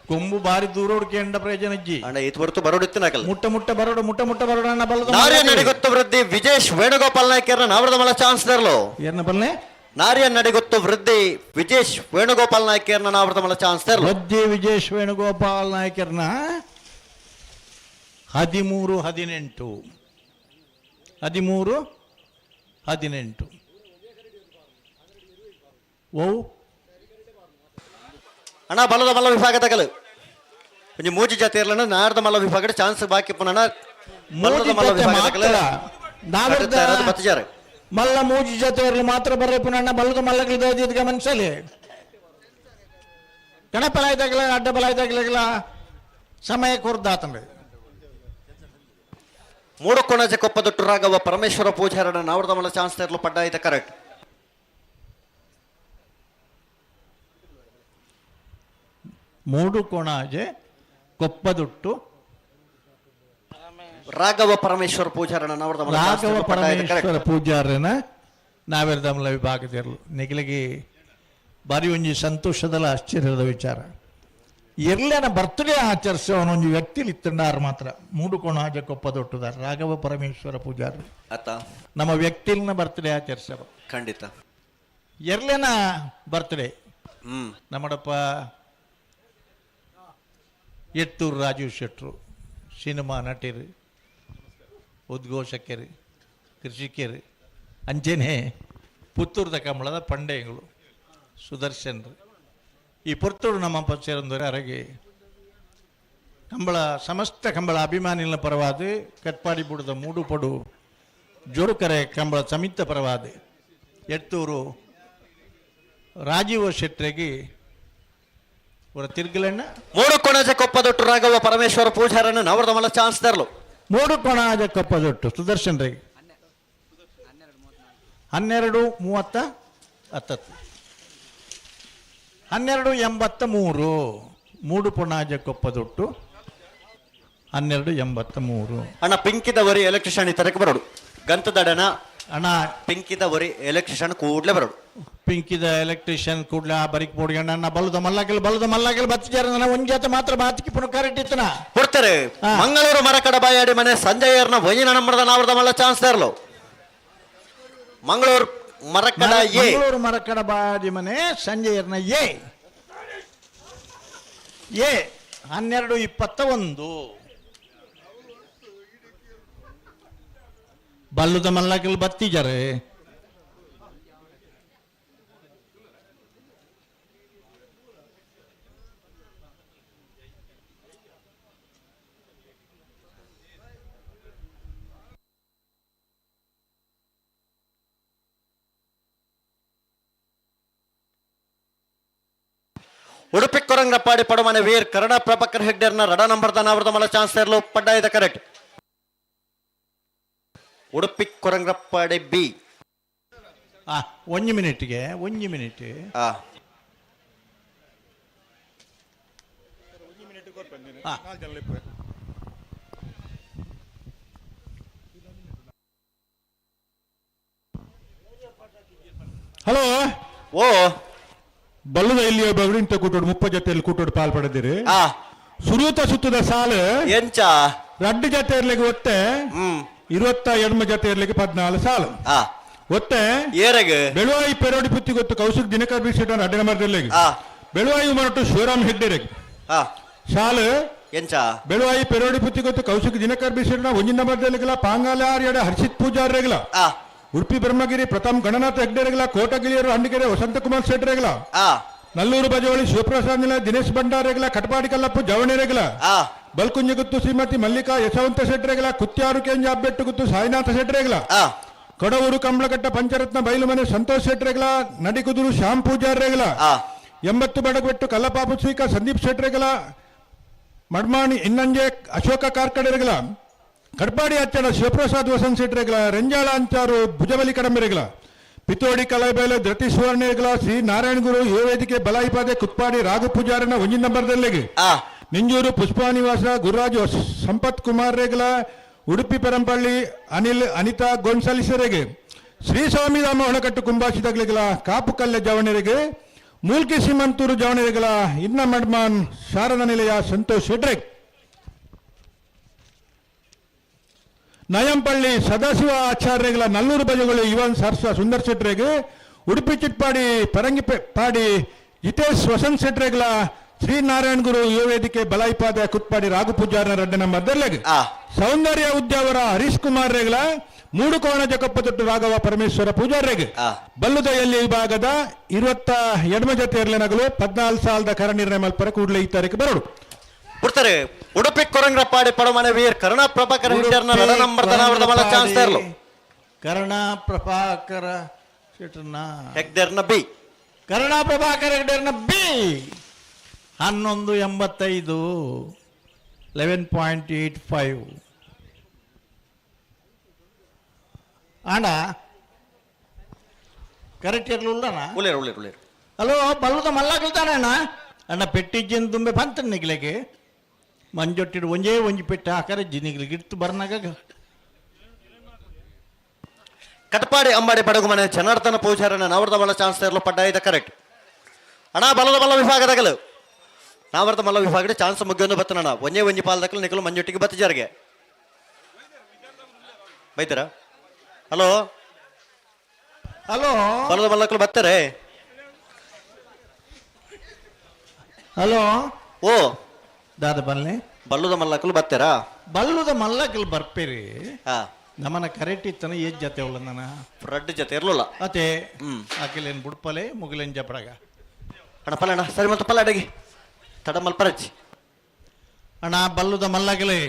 ಕೊಂಬು ಬಾರಿ ದೂರೋಡ್ಕೆ ಪ್ರಯೋಜನ ಅಜ್ಜಿ ಅಣ್ಣ ಈತ್ ಹೊರತು ಬರೋಡಿತ್ತಿನಾಗಲ್ಲ ಮುಟ್ಟ ಮುಟ್ಟ ಬರೋಡು ಮುಟ್ಟ ಮುಟ್ಟ ಬರೋಡು ಅಣ್ಣ ಬಲ್ಲದ ನಾರ್ಯ ನಡಿಗೊತ್ತು ವೃದ್ಧಿ ವಿಜೇಶ್ ವೇಣುಗೋಪಾಲ್ ನಾಯ್ಕರ್ನ ನಾವರದ ಮಲ್ಲ ಚಾನ್ಸ್ ತರಲು. ಏನ ಬಲ್ಲೆ ನಾರ್ಯ ನಡಿಗೊತ್ತು ವೃದ್ಧಿ ವಿಜೇಶ್ ವೇಣುಗೋಪಾಲ್ ನಾಯ್ಕರ್ನ ನಾವರದ ಮಲ್ಲ ಚಾನ್ಸ್ ತರಲು. ವೃದ್ಧಿ ವಿಜೇಶ್ ವೇಣುಗೋಪಾಲ್ ನಾಯ್ಕರ್ನ 13:18 13:18 ಓ ಅಣ್ಣ ಬಲದ ಮಲ್ಲ ವಿಭಾಗದಗಲು ಒಂಜಿ ಮೂಜಿ ಜಾತಿ ಇರ್ಲಣ್ಣ ನಾರ್ದ ಮಲ್ಲ ವಿಭಾಗದ ಚಾನ್ಸ್ ಬಾಕಿ ಪುನಃ ಮಲ್ಲ ಮೂಜಿ ಜೊತೆ ಇರಲು ಮಾತ್ರ ಬರ್ರೆ ಪುನಣ್ಣ ಬಲ್ಲದ ಮಲ್ಲಗಳು ಗಮನಿಸಲಿ ಗಣಪಲಾಯ್ದಾಗಲ ಅಡ್ಡ ಬಲಾಯ್ದಾಗಲ ಸಮಯ ಕೊರ್ದಾತಂದ್ರೆ. ಮೂಡು ಕೊಣಜೆ ಕೊಪ್ಪದೊಟ್ಟು ರಾಘವ ಪರಮೇಶ್ವರ ಪೂಜಾರಣ ನಾವರದ ಮಲ್ಲ ಚಾನ್ಸ್ ತರಲು ಪಡ್ಡ ಇದೆ ಕರೆಕ್ಟ್. ಮೂಡು ಕೊಣಾಜೆ ಕೊಪ್ಪದೊಟ್ಟು ರಾಘವ ಪರಮೇಶ್ವರ ಪೂಜಾರಣ ರಾಘವ ಪರಮೇಶ್ವರ ಪೂಜಾರನ ನಾವೆರ್ದಮಲ ವಿಭಾಗದಿರಲು ನಿಗಲಿಗೆ ಬಾರಿ ಒಂಜಿ ಸಂತೋಷದಲ್ಲ ಆಶ್ಚರ್ಯದ ವಿಚಾರ. ಎಲ್ಲನ ಬರ್ತ್ಡೇ ಆಚರಿಸೋನು ಒಂಜಿ ವ್ಯಕ್ತಿಲಿ ಇತ್ತಂಡಾರು ಮಾತ್ರ ಮೂಡು ಕೊಣಾಜೆ ಕೊಪ್ಪದೊಟ್ಟುದಾರ ರಾಘವ ಪರಮೇಶ್ವರ ಪೂಜಾರ ಅತ್ತ ನಮ್ಮ ವ್ಯಕ್ತಿಲಿನ ಬರ್ತ್ಡೇ ಆಚರಿಸವ ಖಂಡಿತ ಎರ್ಲೆನ ಬರ್ತ್ಡೇ. ನಮ್ಮಡಪ್ಪ ಎತ್ತೂರು ರಾಜೀವ್ ಶೆಟ್ರು ಸಿನಿಮಾ ನಟರು ಉದ್ಘೋಷಕರು ಕೃಷಿಕರು ಅಂಚೆನೆ ಪುತ್ತೂರ್ದ ಕಂಬಳದ ಪಂಡೆಗಳು ಸುದರ್ಶನ್ರು ಈ ಪುತ್ತೂರು ನಮ್ಮಪ್ಪ ಸೇರಂದವರು ಅರಗೆ ಕಂಬಳ ಸಮಸ್ತ ಕಂಬಳ ಅಭಿಮಾನಿಗಳ ಪರವಾದ ಕಟ್ಪಾಡಿ ಬುಡದ ಮೂಡುಪಡು ಜೋಡುಕರೆ ಕಂಬಳ ಸಮಿತ ಪರವಾದ ಎತ್ತೂರು ರಾಜೀವ ಶೆಟ್ಟರಿಗೆ ಪೂರ ತಿರ್ಗಲೆಣ್ಣ. ಮೂಡು ಕೊಣಜ ಕೊಪ್ಪದೊಟ್ಟು ರಾಘವ ಪರಮೇಶ್ವರ ಪೂಜಾರನ್ನು ನವರದ ಮಲ್ಲ ಚಾನ್ಸ್ ತರಲು. ಮೂಡು ಕೊಣಜ ಕೊಪ್ಪದೊಟ್ಟು ಸುದರ್ಶನ್ ರೈ 12:30 ಹತ್ತತ್ತು 12:83. ಮೂಡು ಪೊಣಾಜ ಕೊಪ್ಪದೊಟ್ಟು 12:83. ಅಣ್ಣ ಪಿಂಕಿದ ವರಿ ಎಲೆಕ್ಟ್ರಿಷಿಯನ್ ಇತರಕ್ಕೆ ಬರೋಡು ಗಂತದಡನ ಅಣ್ಣ ಪಿಂಕಿದ ವರಿ ಎಲೆಕ್ಟ್ರಿಷಿಯನ್ ಕೂಡ್ಲೆ ಬರೋಡು. ಪಿಂಕಿದ ಎಲೆಕ್ಟ್ರಿಷಿಯನ್ ಕೂಡ್ಲೆ ಆ ಬರಿಕ್ ಬೋಡಿ ಅಣ್ಣ ಬಲದ ಮಲ್ಲಾಕಿಲ್ ಬಲದ ಮಲ್ಲಾಕಿಲ್ ಬತ್ತಿಜಾರ ನನ್ನ ಒಂದ್ ಜಾತ ಮಾತ್ರ ಬಾತಿకి ಪುನಃ ಕರೆಕ್ಟ್ ಇತ್ತನ ಕೊಡ್ತಾರೆ. ಮಂಗಳೂರು ಮರಕಡ ಬಾಯಾಡಿ ಮನೆ ಸಂಜಯರ್ನ ವೈನ ನಂಬರದ ನಾವರದ ಮಲ್ಲ ಚಾನ್ಸ್ ತರಲು. ಮಂಗಳೂರು ಮರಕಡ ಎ ಮಂಗಳೂರು ಮರಕಡ ಬಾಯಾಡಿ ಮನೆ ಸಂಜಯರ್ನ ಎ ಎ 12:21. ಬಲ್ಲುದ ಮಲ್ಲಾಕಿಲ್ ಬತ್ತಿಜಾರೆ. ಉಡುಪಿ ಕೊರಂಗಪ್ಪಾಡಿ ಪಡಮನೆ ವೀರ್ ಕರುಣ ಪ್ರಭಾಕರ್ ಹೆಗ್ಡೆರ್ನ ರಡ ನಂಬರ್ದ ನಾವರದ ಮಲ್ಲ ಚಾನ್ಸ್ ತರಲು ಪಡ್ಡಾಯದ ಕರೆಕ್ಟ್. ಉಡುಪಿ ಕೊರಂಗಪ್ಪಾಡಿ ಬಿ. ಒಂಜಿ ಮಿನಿಟ್ಗೆ ಒಂಜಿ ಮಿನಿಟ್. ಹಲೋ ಓ ಬಲ್ಲದ ಇಲ್ಲಿ ಒಬ್ಬರು ಇಂತ ಕೂಟೋಡು 30 ಜೊತೆಯಲ್ಲಿ ಕೂಟೋಡು ಪಾಲ್ ಪಡೆದಿರಿ. ಸುರೂತ ಸುತ್ತದ ಸಾಲು ಎಂಚ ರಡ್ಡು ಜೊತೆ ಇರ್ಲಿಕ್ಕೆ ಒತ್ತೆ 22 ಜೊತೆ ಇರ್ಲಿಕ್ಕೆ 14 ಸಾಲು ಒತ್ತೆ ಏರಗ ಬೆಳುವಾಯಿ ಪೆರೋಡಿ ಪುತ್ತಿ ಗೊತ್ತು ಕೌಶಿಕ್ ದಿನಕರ್ ಬಿಸಿಟ ಅಡ್ಡ ಮರದಲ್ಲಿ ಬೆಳುವಾಯಿ ಮರಟು ಶಿವರಾಮ್ ಹೆಗ್ಡೆರೆಗ್ ಸಾಲು ಎಂಚ ಬೆಳುವಾಯಿ ಪೆರೋಡಿ ಪುತ್ತಿ ಗೊತ್ತು ಕೌಶಿಕ್ ದಿನಕರ್ ಬಿಸಿಟ ಒಂಜಿನ ಮರದಲ್ಲಿಗಲ ಪಾಂಗಾಲ ಆರ್ಯಡ ಹರ್ಷಿತ್ ಪೂಜಾರ್ರೆಗಲ ಉಡುಪಿ ಬ್ರಹ್ಮಗಿರಿ ಪ್ರಥಮ್ ಗಣನಾಥ ಹೆಗ್ಡೆರೆಗಲ ಕೋಟಗಿಳಿಯರು ಹಂಡಿಕೆರೆ ವಸಂತಕುಮಾರ್ ಶೆಟ್ಟರೆಗಲ ನಲ್ಲೂರು ಬಜವಳಿ ಶಿವಪ್ರಸಾದ್ ನಿಲ ದಿನೇಶ್ ಭಂಡಾರೆಗಲ ಕಟಪಾಡಿ ಕಲ್ಲಪ್ಪು ಜವಣಿರೆಗಲ ಬಲ್ಕುಂಜಗುತ್ತು ಶ್ರೀಮತಿ ಮಲ್ಲಿಕಾ ಯಶವಂತ ಶೆಟ್ಟರೆಗಲ ಕುತ್ಯಾರು ಕೆಂಜ ಅಬ್ಬೆಟ್ಟು ಗುತ್ತು ಸಾಯಿನಾಥ ಶೆಟ್ಟರೆಗಲ ಕೊಡವೂರು ಕಂಬಳಕಟ್ಟ ಪಂಚರತ್ನ ಬೈಲುಮನೆ ಸಂತೋಷ್ ಶೆಟ್ಟರೆಗಲ ನಡಿಕುದುರು ಶ್ಯಾಮ್ ಪೂಜಾರ್ರೆಗಲ 80 ಬಡಗಬೆಟ್ಟು ಕಲ್ಲಪಾಪು ಶ್ರೀಕ ಸಂದೀಪ್ ಶೆಟ್ಟರೆಗಲ ಮಡ್ಮಾಣಿ ಇನ್ನಂಜೆ ಅಶೋಕ ಕಾರ್ಕಡೆರೆಗಲ ಕಡ್ಪಾಡಿ ಅಚ್ಚಣ ಶಿವಪ್ರಸಾದ್ ವಸಂತ್ ಶೆಟ್ಟರೆಗಲ ರಂಜಾಳ ಅಂಚಾರು ಭುಜಬಲಿ ಕಡಂಬೆರೆಗಲ ಪಿತೋಡಿ ಕಲಬೆಲೆ ಧೃತಿ ಸುವರ್ಣೆಗಳ ಶ್ರೀ ನಾರಾಯಣ ಗುರು ಯುವ ವೇದಿಕೆ ಬಲಾಯಿಪಾದೆ ಕುತ್ಪಾಡಿ ರಾಘು ಪೂಜಾರನ ಒಂಜಿನ ನಂಬರ್ದಲ್ಲಿಗೆ ನಿಂಜೂರು ಪುಷ್ಪಾನಿವಾಸ ಗುರುರಾಜು ಸಂಪತ್ ಕುಮಾರ್ ರೇಗಲ ಉಡುಪಿ ಪರಂಪಳ್ಳಿ ಅನಿಲ್ ಅನಿತಾ ಗೊಂಸಲಿಸರೆಗೆ ಶ್ರೀ ಸ್ವಾಮಿರಾಮ ಹೊಣಕಟ್ಟು ಕುಂಬಾಸಿದಗ್ಲಿಗಳ ಕಾಪು ಕಲ್ಲೆ ಜವಣರಿಗೆ ಮೂಲ್ಕಿ ಸೀಮಂತೂರು ಜವಣರಿಗಳ ಇನ್ನ ಮಡ್ಮಾನ್ ಶಾರದಾ ನಿಲಯ ಸಂತೋಷ್ ಶೆಟ್ರೆಗ್ ನಯಂಪಳ್ಳಿ ಸದಾಶಿವ ಆಚಾರ್ಯಗಳ ನಲ್ಲೂರು ಬಜಗಳು ಇವನ್ ಸರ್ಸ ಸುಂದರ್ ಶೆಟ್ರೆಗೆ ಉಡುಪಿ ಚಿಟ್ಪಾಡಿ ಪರಂಗಿ ಪಾಡಿ ಹಿತೇಶ್ ವಸಂತ್ ಶೆಟ್ರೆಗಳ ಶ್ರೀನಾರಾಯಣ ಗುರು ಯುವ ವೇದಿಕೆ ಬಲಾಯಿಪಾದ ಕುತ್ಪಾಡಿ ರಾಘು ಪೂಜಾರನ ರಡ್ಡ ನಂಬರ್ದಲ್ಲೆಗ್ ಸೌಂದರ್ಯ ಉದ್ಯಾವರ ಹರೀಶ್ ಕುಮಾರ್ ರೇಗಳ ಮೂಡುಕೋಣ ಜಕಪ್ಪತೊಟ್ಟು ರಾಘವ ಪರಮೇಶ್ವರ ಪೂಜಾರ್ರೆಗ್ ಬಲ್ಲುದಯಲ್ಲಿ ವಿಭಾಗದ 22 ಜೊತೆ ನಗಲು 14 ಸಾಲದ ಕರ ನಿರ್ಣಯ ಮಲ್ಪರ ಕೂಡಲೇ ಈ ತಾರೀಕು ಬರೋಡು. ಬಿಡ್ತಾರೆ. ಉಡುಪಿ ಕೊರಂಗ್ರಪಾಡಿ ಪಡಮನೆ ವೀರ್ ಕರುಣಾ ಪ್ರಭಾಕರ್ ಹೆಗ್ಡೆರ್ನ ರಡ ನಂಬರ್ ದನಾವರದ ಮಲ್ಲ ಚಾನ್ಸ್ ತರಲು. ಕರುಣಾ ಪ್ರಭಾಕರ ಶೆಟ್ಟರ್ನ ಹೆಗ್ಡೆರ್ನ ಬಿ. ಕರುಣಾ ಪ್ರಭಾಕರ್ ಹೆಗ್ಡೆರ್ನ ಬಿ 11:85 11.85. ಅಣ್ಣ ಕರೆಕ್ಟ್ ಇರಲಿಲ್ಲಣ್ಣ. ಉಳ್ಳೇರು ಉಳ್ಳೇರು ಉಳ್ಳೇರು. ಹಲೋ ಬಲ್ಲದ ಮಲ್ಲಾಕಲ್ತಾನೆ ಅಣ್ಣ. ಅಣ್ಣ ಪೆಟ್ಟಿಜ್ಜಿನ ತುಂಬೆ ಪಂತ ನಿಗ್ಲೆಗೆ ಮಂಜೊಟ್ಟಿಡು ಒಂಜೇ ಒಂಜಿ ಪೆಟ್ಟು ಹಾಕರೆ ಜಿನಿಗ್ಲಿಗೆ ಇಡ್ತು ಬರ್ನಾಗ. ಕಟಪಾಡಿ ಅಂಬಾಡಿ ಬಡಗು ಮನೆ ಜನಾರ್ದನ ಪೂಜಾರನ ನಾವರದ ಮಲ್ಲ ಚಾನ್ಸ್ ತರಲು ಪಡ್ಡಾಯ್ದ ಕರೆಕ್ಟ್. ಅಣ್ಣ ಬಲದ ಮಲ್ಲ ವಿಭಾಗದಾಗಲು ನಾವರದ ಮಲ್ಲ ವಿಭಾಗದ ಚಾನ್ಸ್ ಮುಗಿಯೊಂದು ಬತ್ತನಣ್ಣ ಒಂಜೇ ಒಂಜಿ ಪಾಲ್ದಕ್ಕಲು ನಿಕಲು ಮಂಜೊಟ್ಟಿಗೆ ಬತ್ತ ಜಾರಿಗೆ ಬೈತಾರ. ಹಲೋ ಹಲೋ ಬಲದ ಮಲ್ಲಕ್ಕಲು ಬರ್ತಾರೆ. ಹಲೋ ಓ ದಾದ ಬಲ್ಲೆ ಬಲ್ಲುದ ಮಲ್ಲಕ್ಕಲು ಬರ್ತಾರಾ? ಬಲ್ಲುದ ಮಲ್ಲಕ್ಕಲು ಬರ್ಪೇರಿ. ನಮ್ಮನ ಕರೆಕ್ಟ್ ಇತ್ತನ ಏಜ್ ಜೊತೆ ಉಳ್ಳ ನನ್ನ ರಡ್ಡು ಜೊತೆ ಇರಲಿಲ್ಲ ಅತೆ ಆಕೆಲೇನು ಬುಡ್ಪಲೆ ಮುಗಿಲೇನು ಜಪಡಗ ಅಣ್ಣ ಪಲ್ಲ ಅಣ್ಣ ಸರಿ ಮತ್ತು ಪಲ್ಲ ಅಡಗಿ ತಡ ಮಲ್ಪರಜ್ಜಿ ಅಣ್ಣ ಬಲ್ಲುದ ಮಲ್ಲಗಲೆ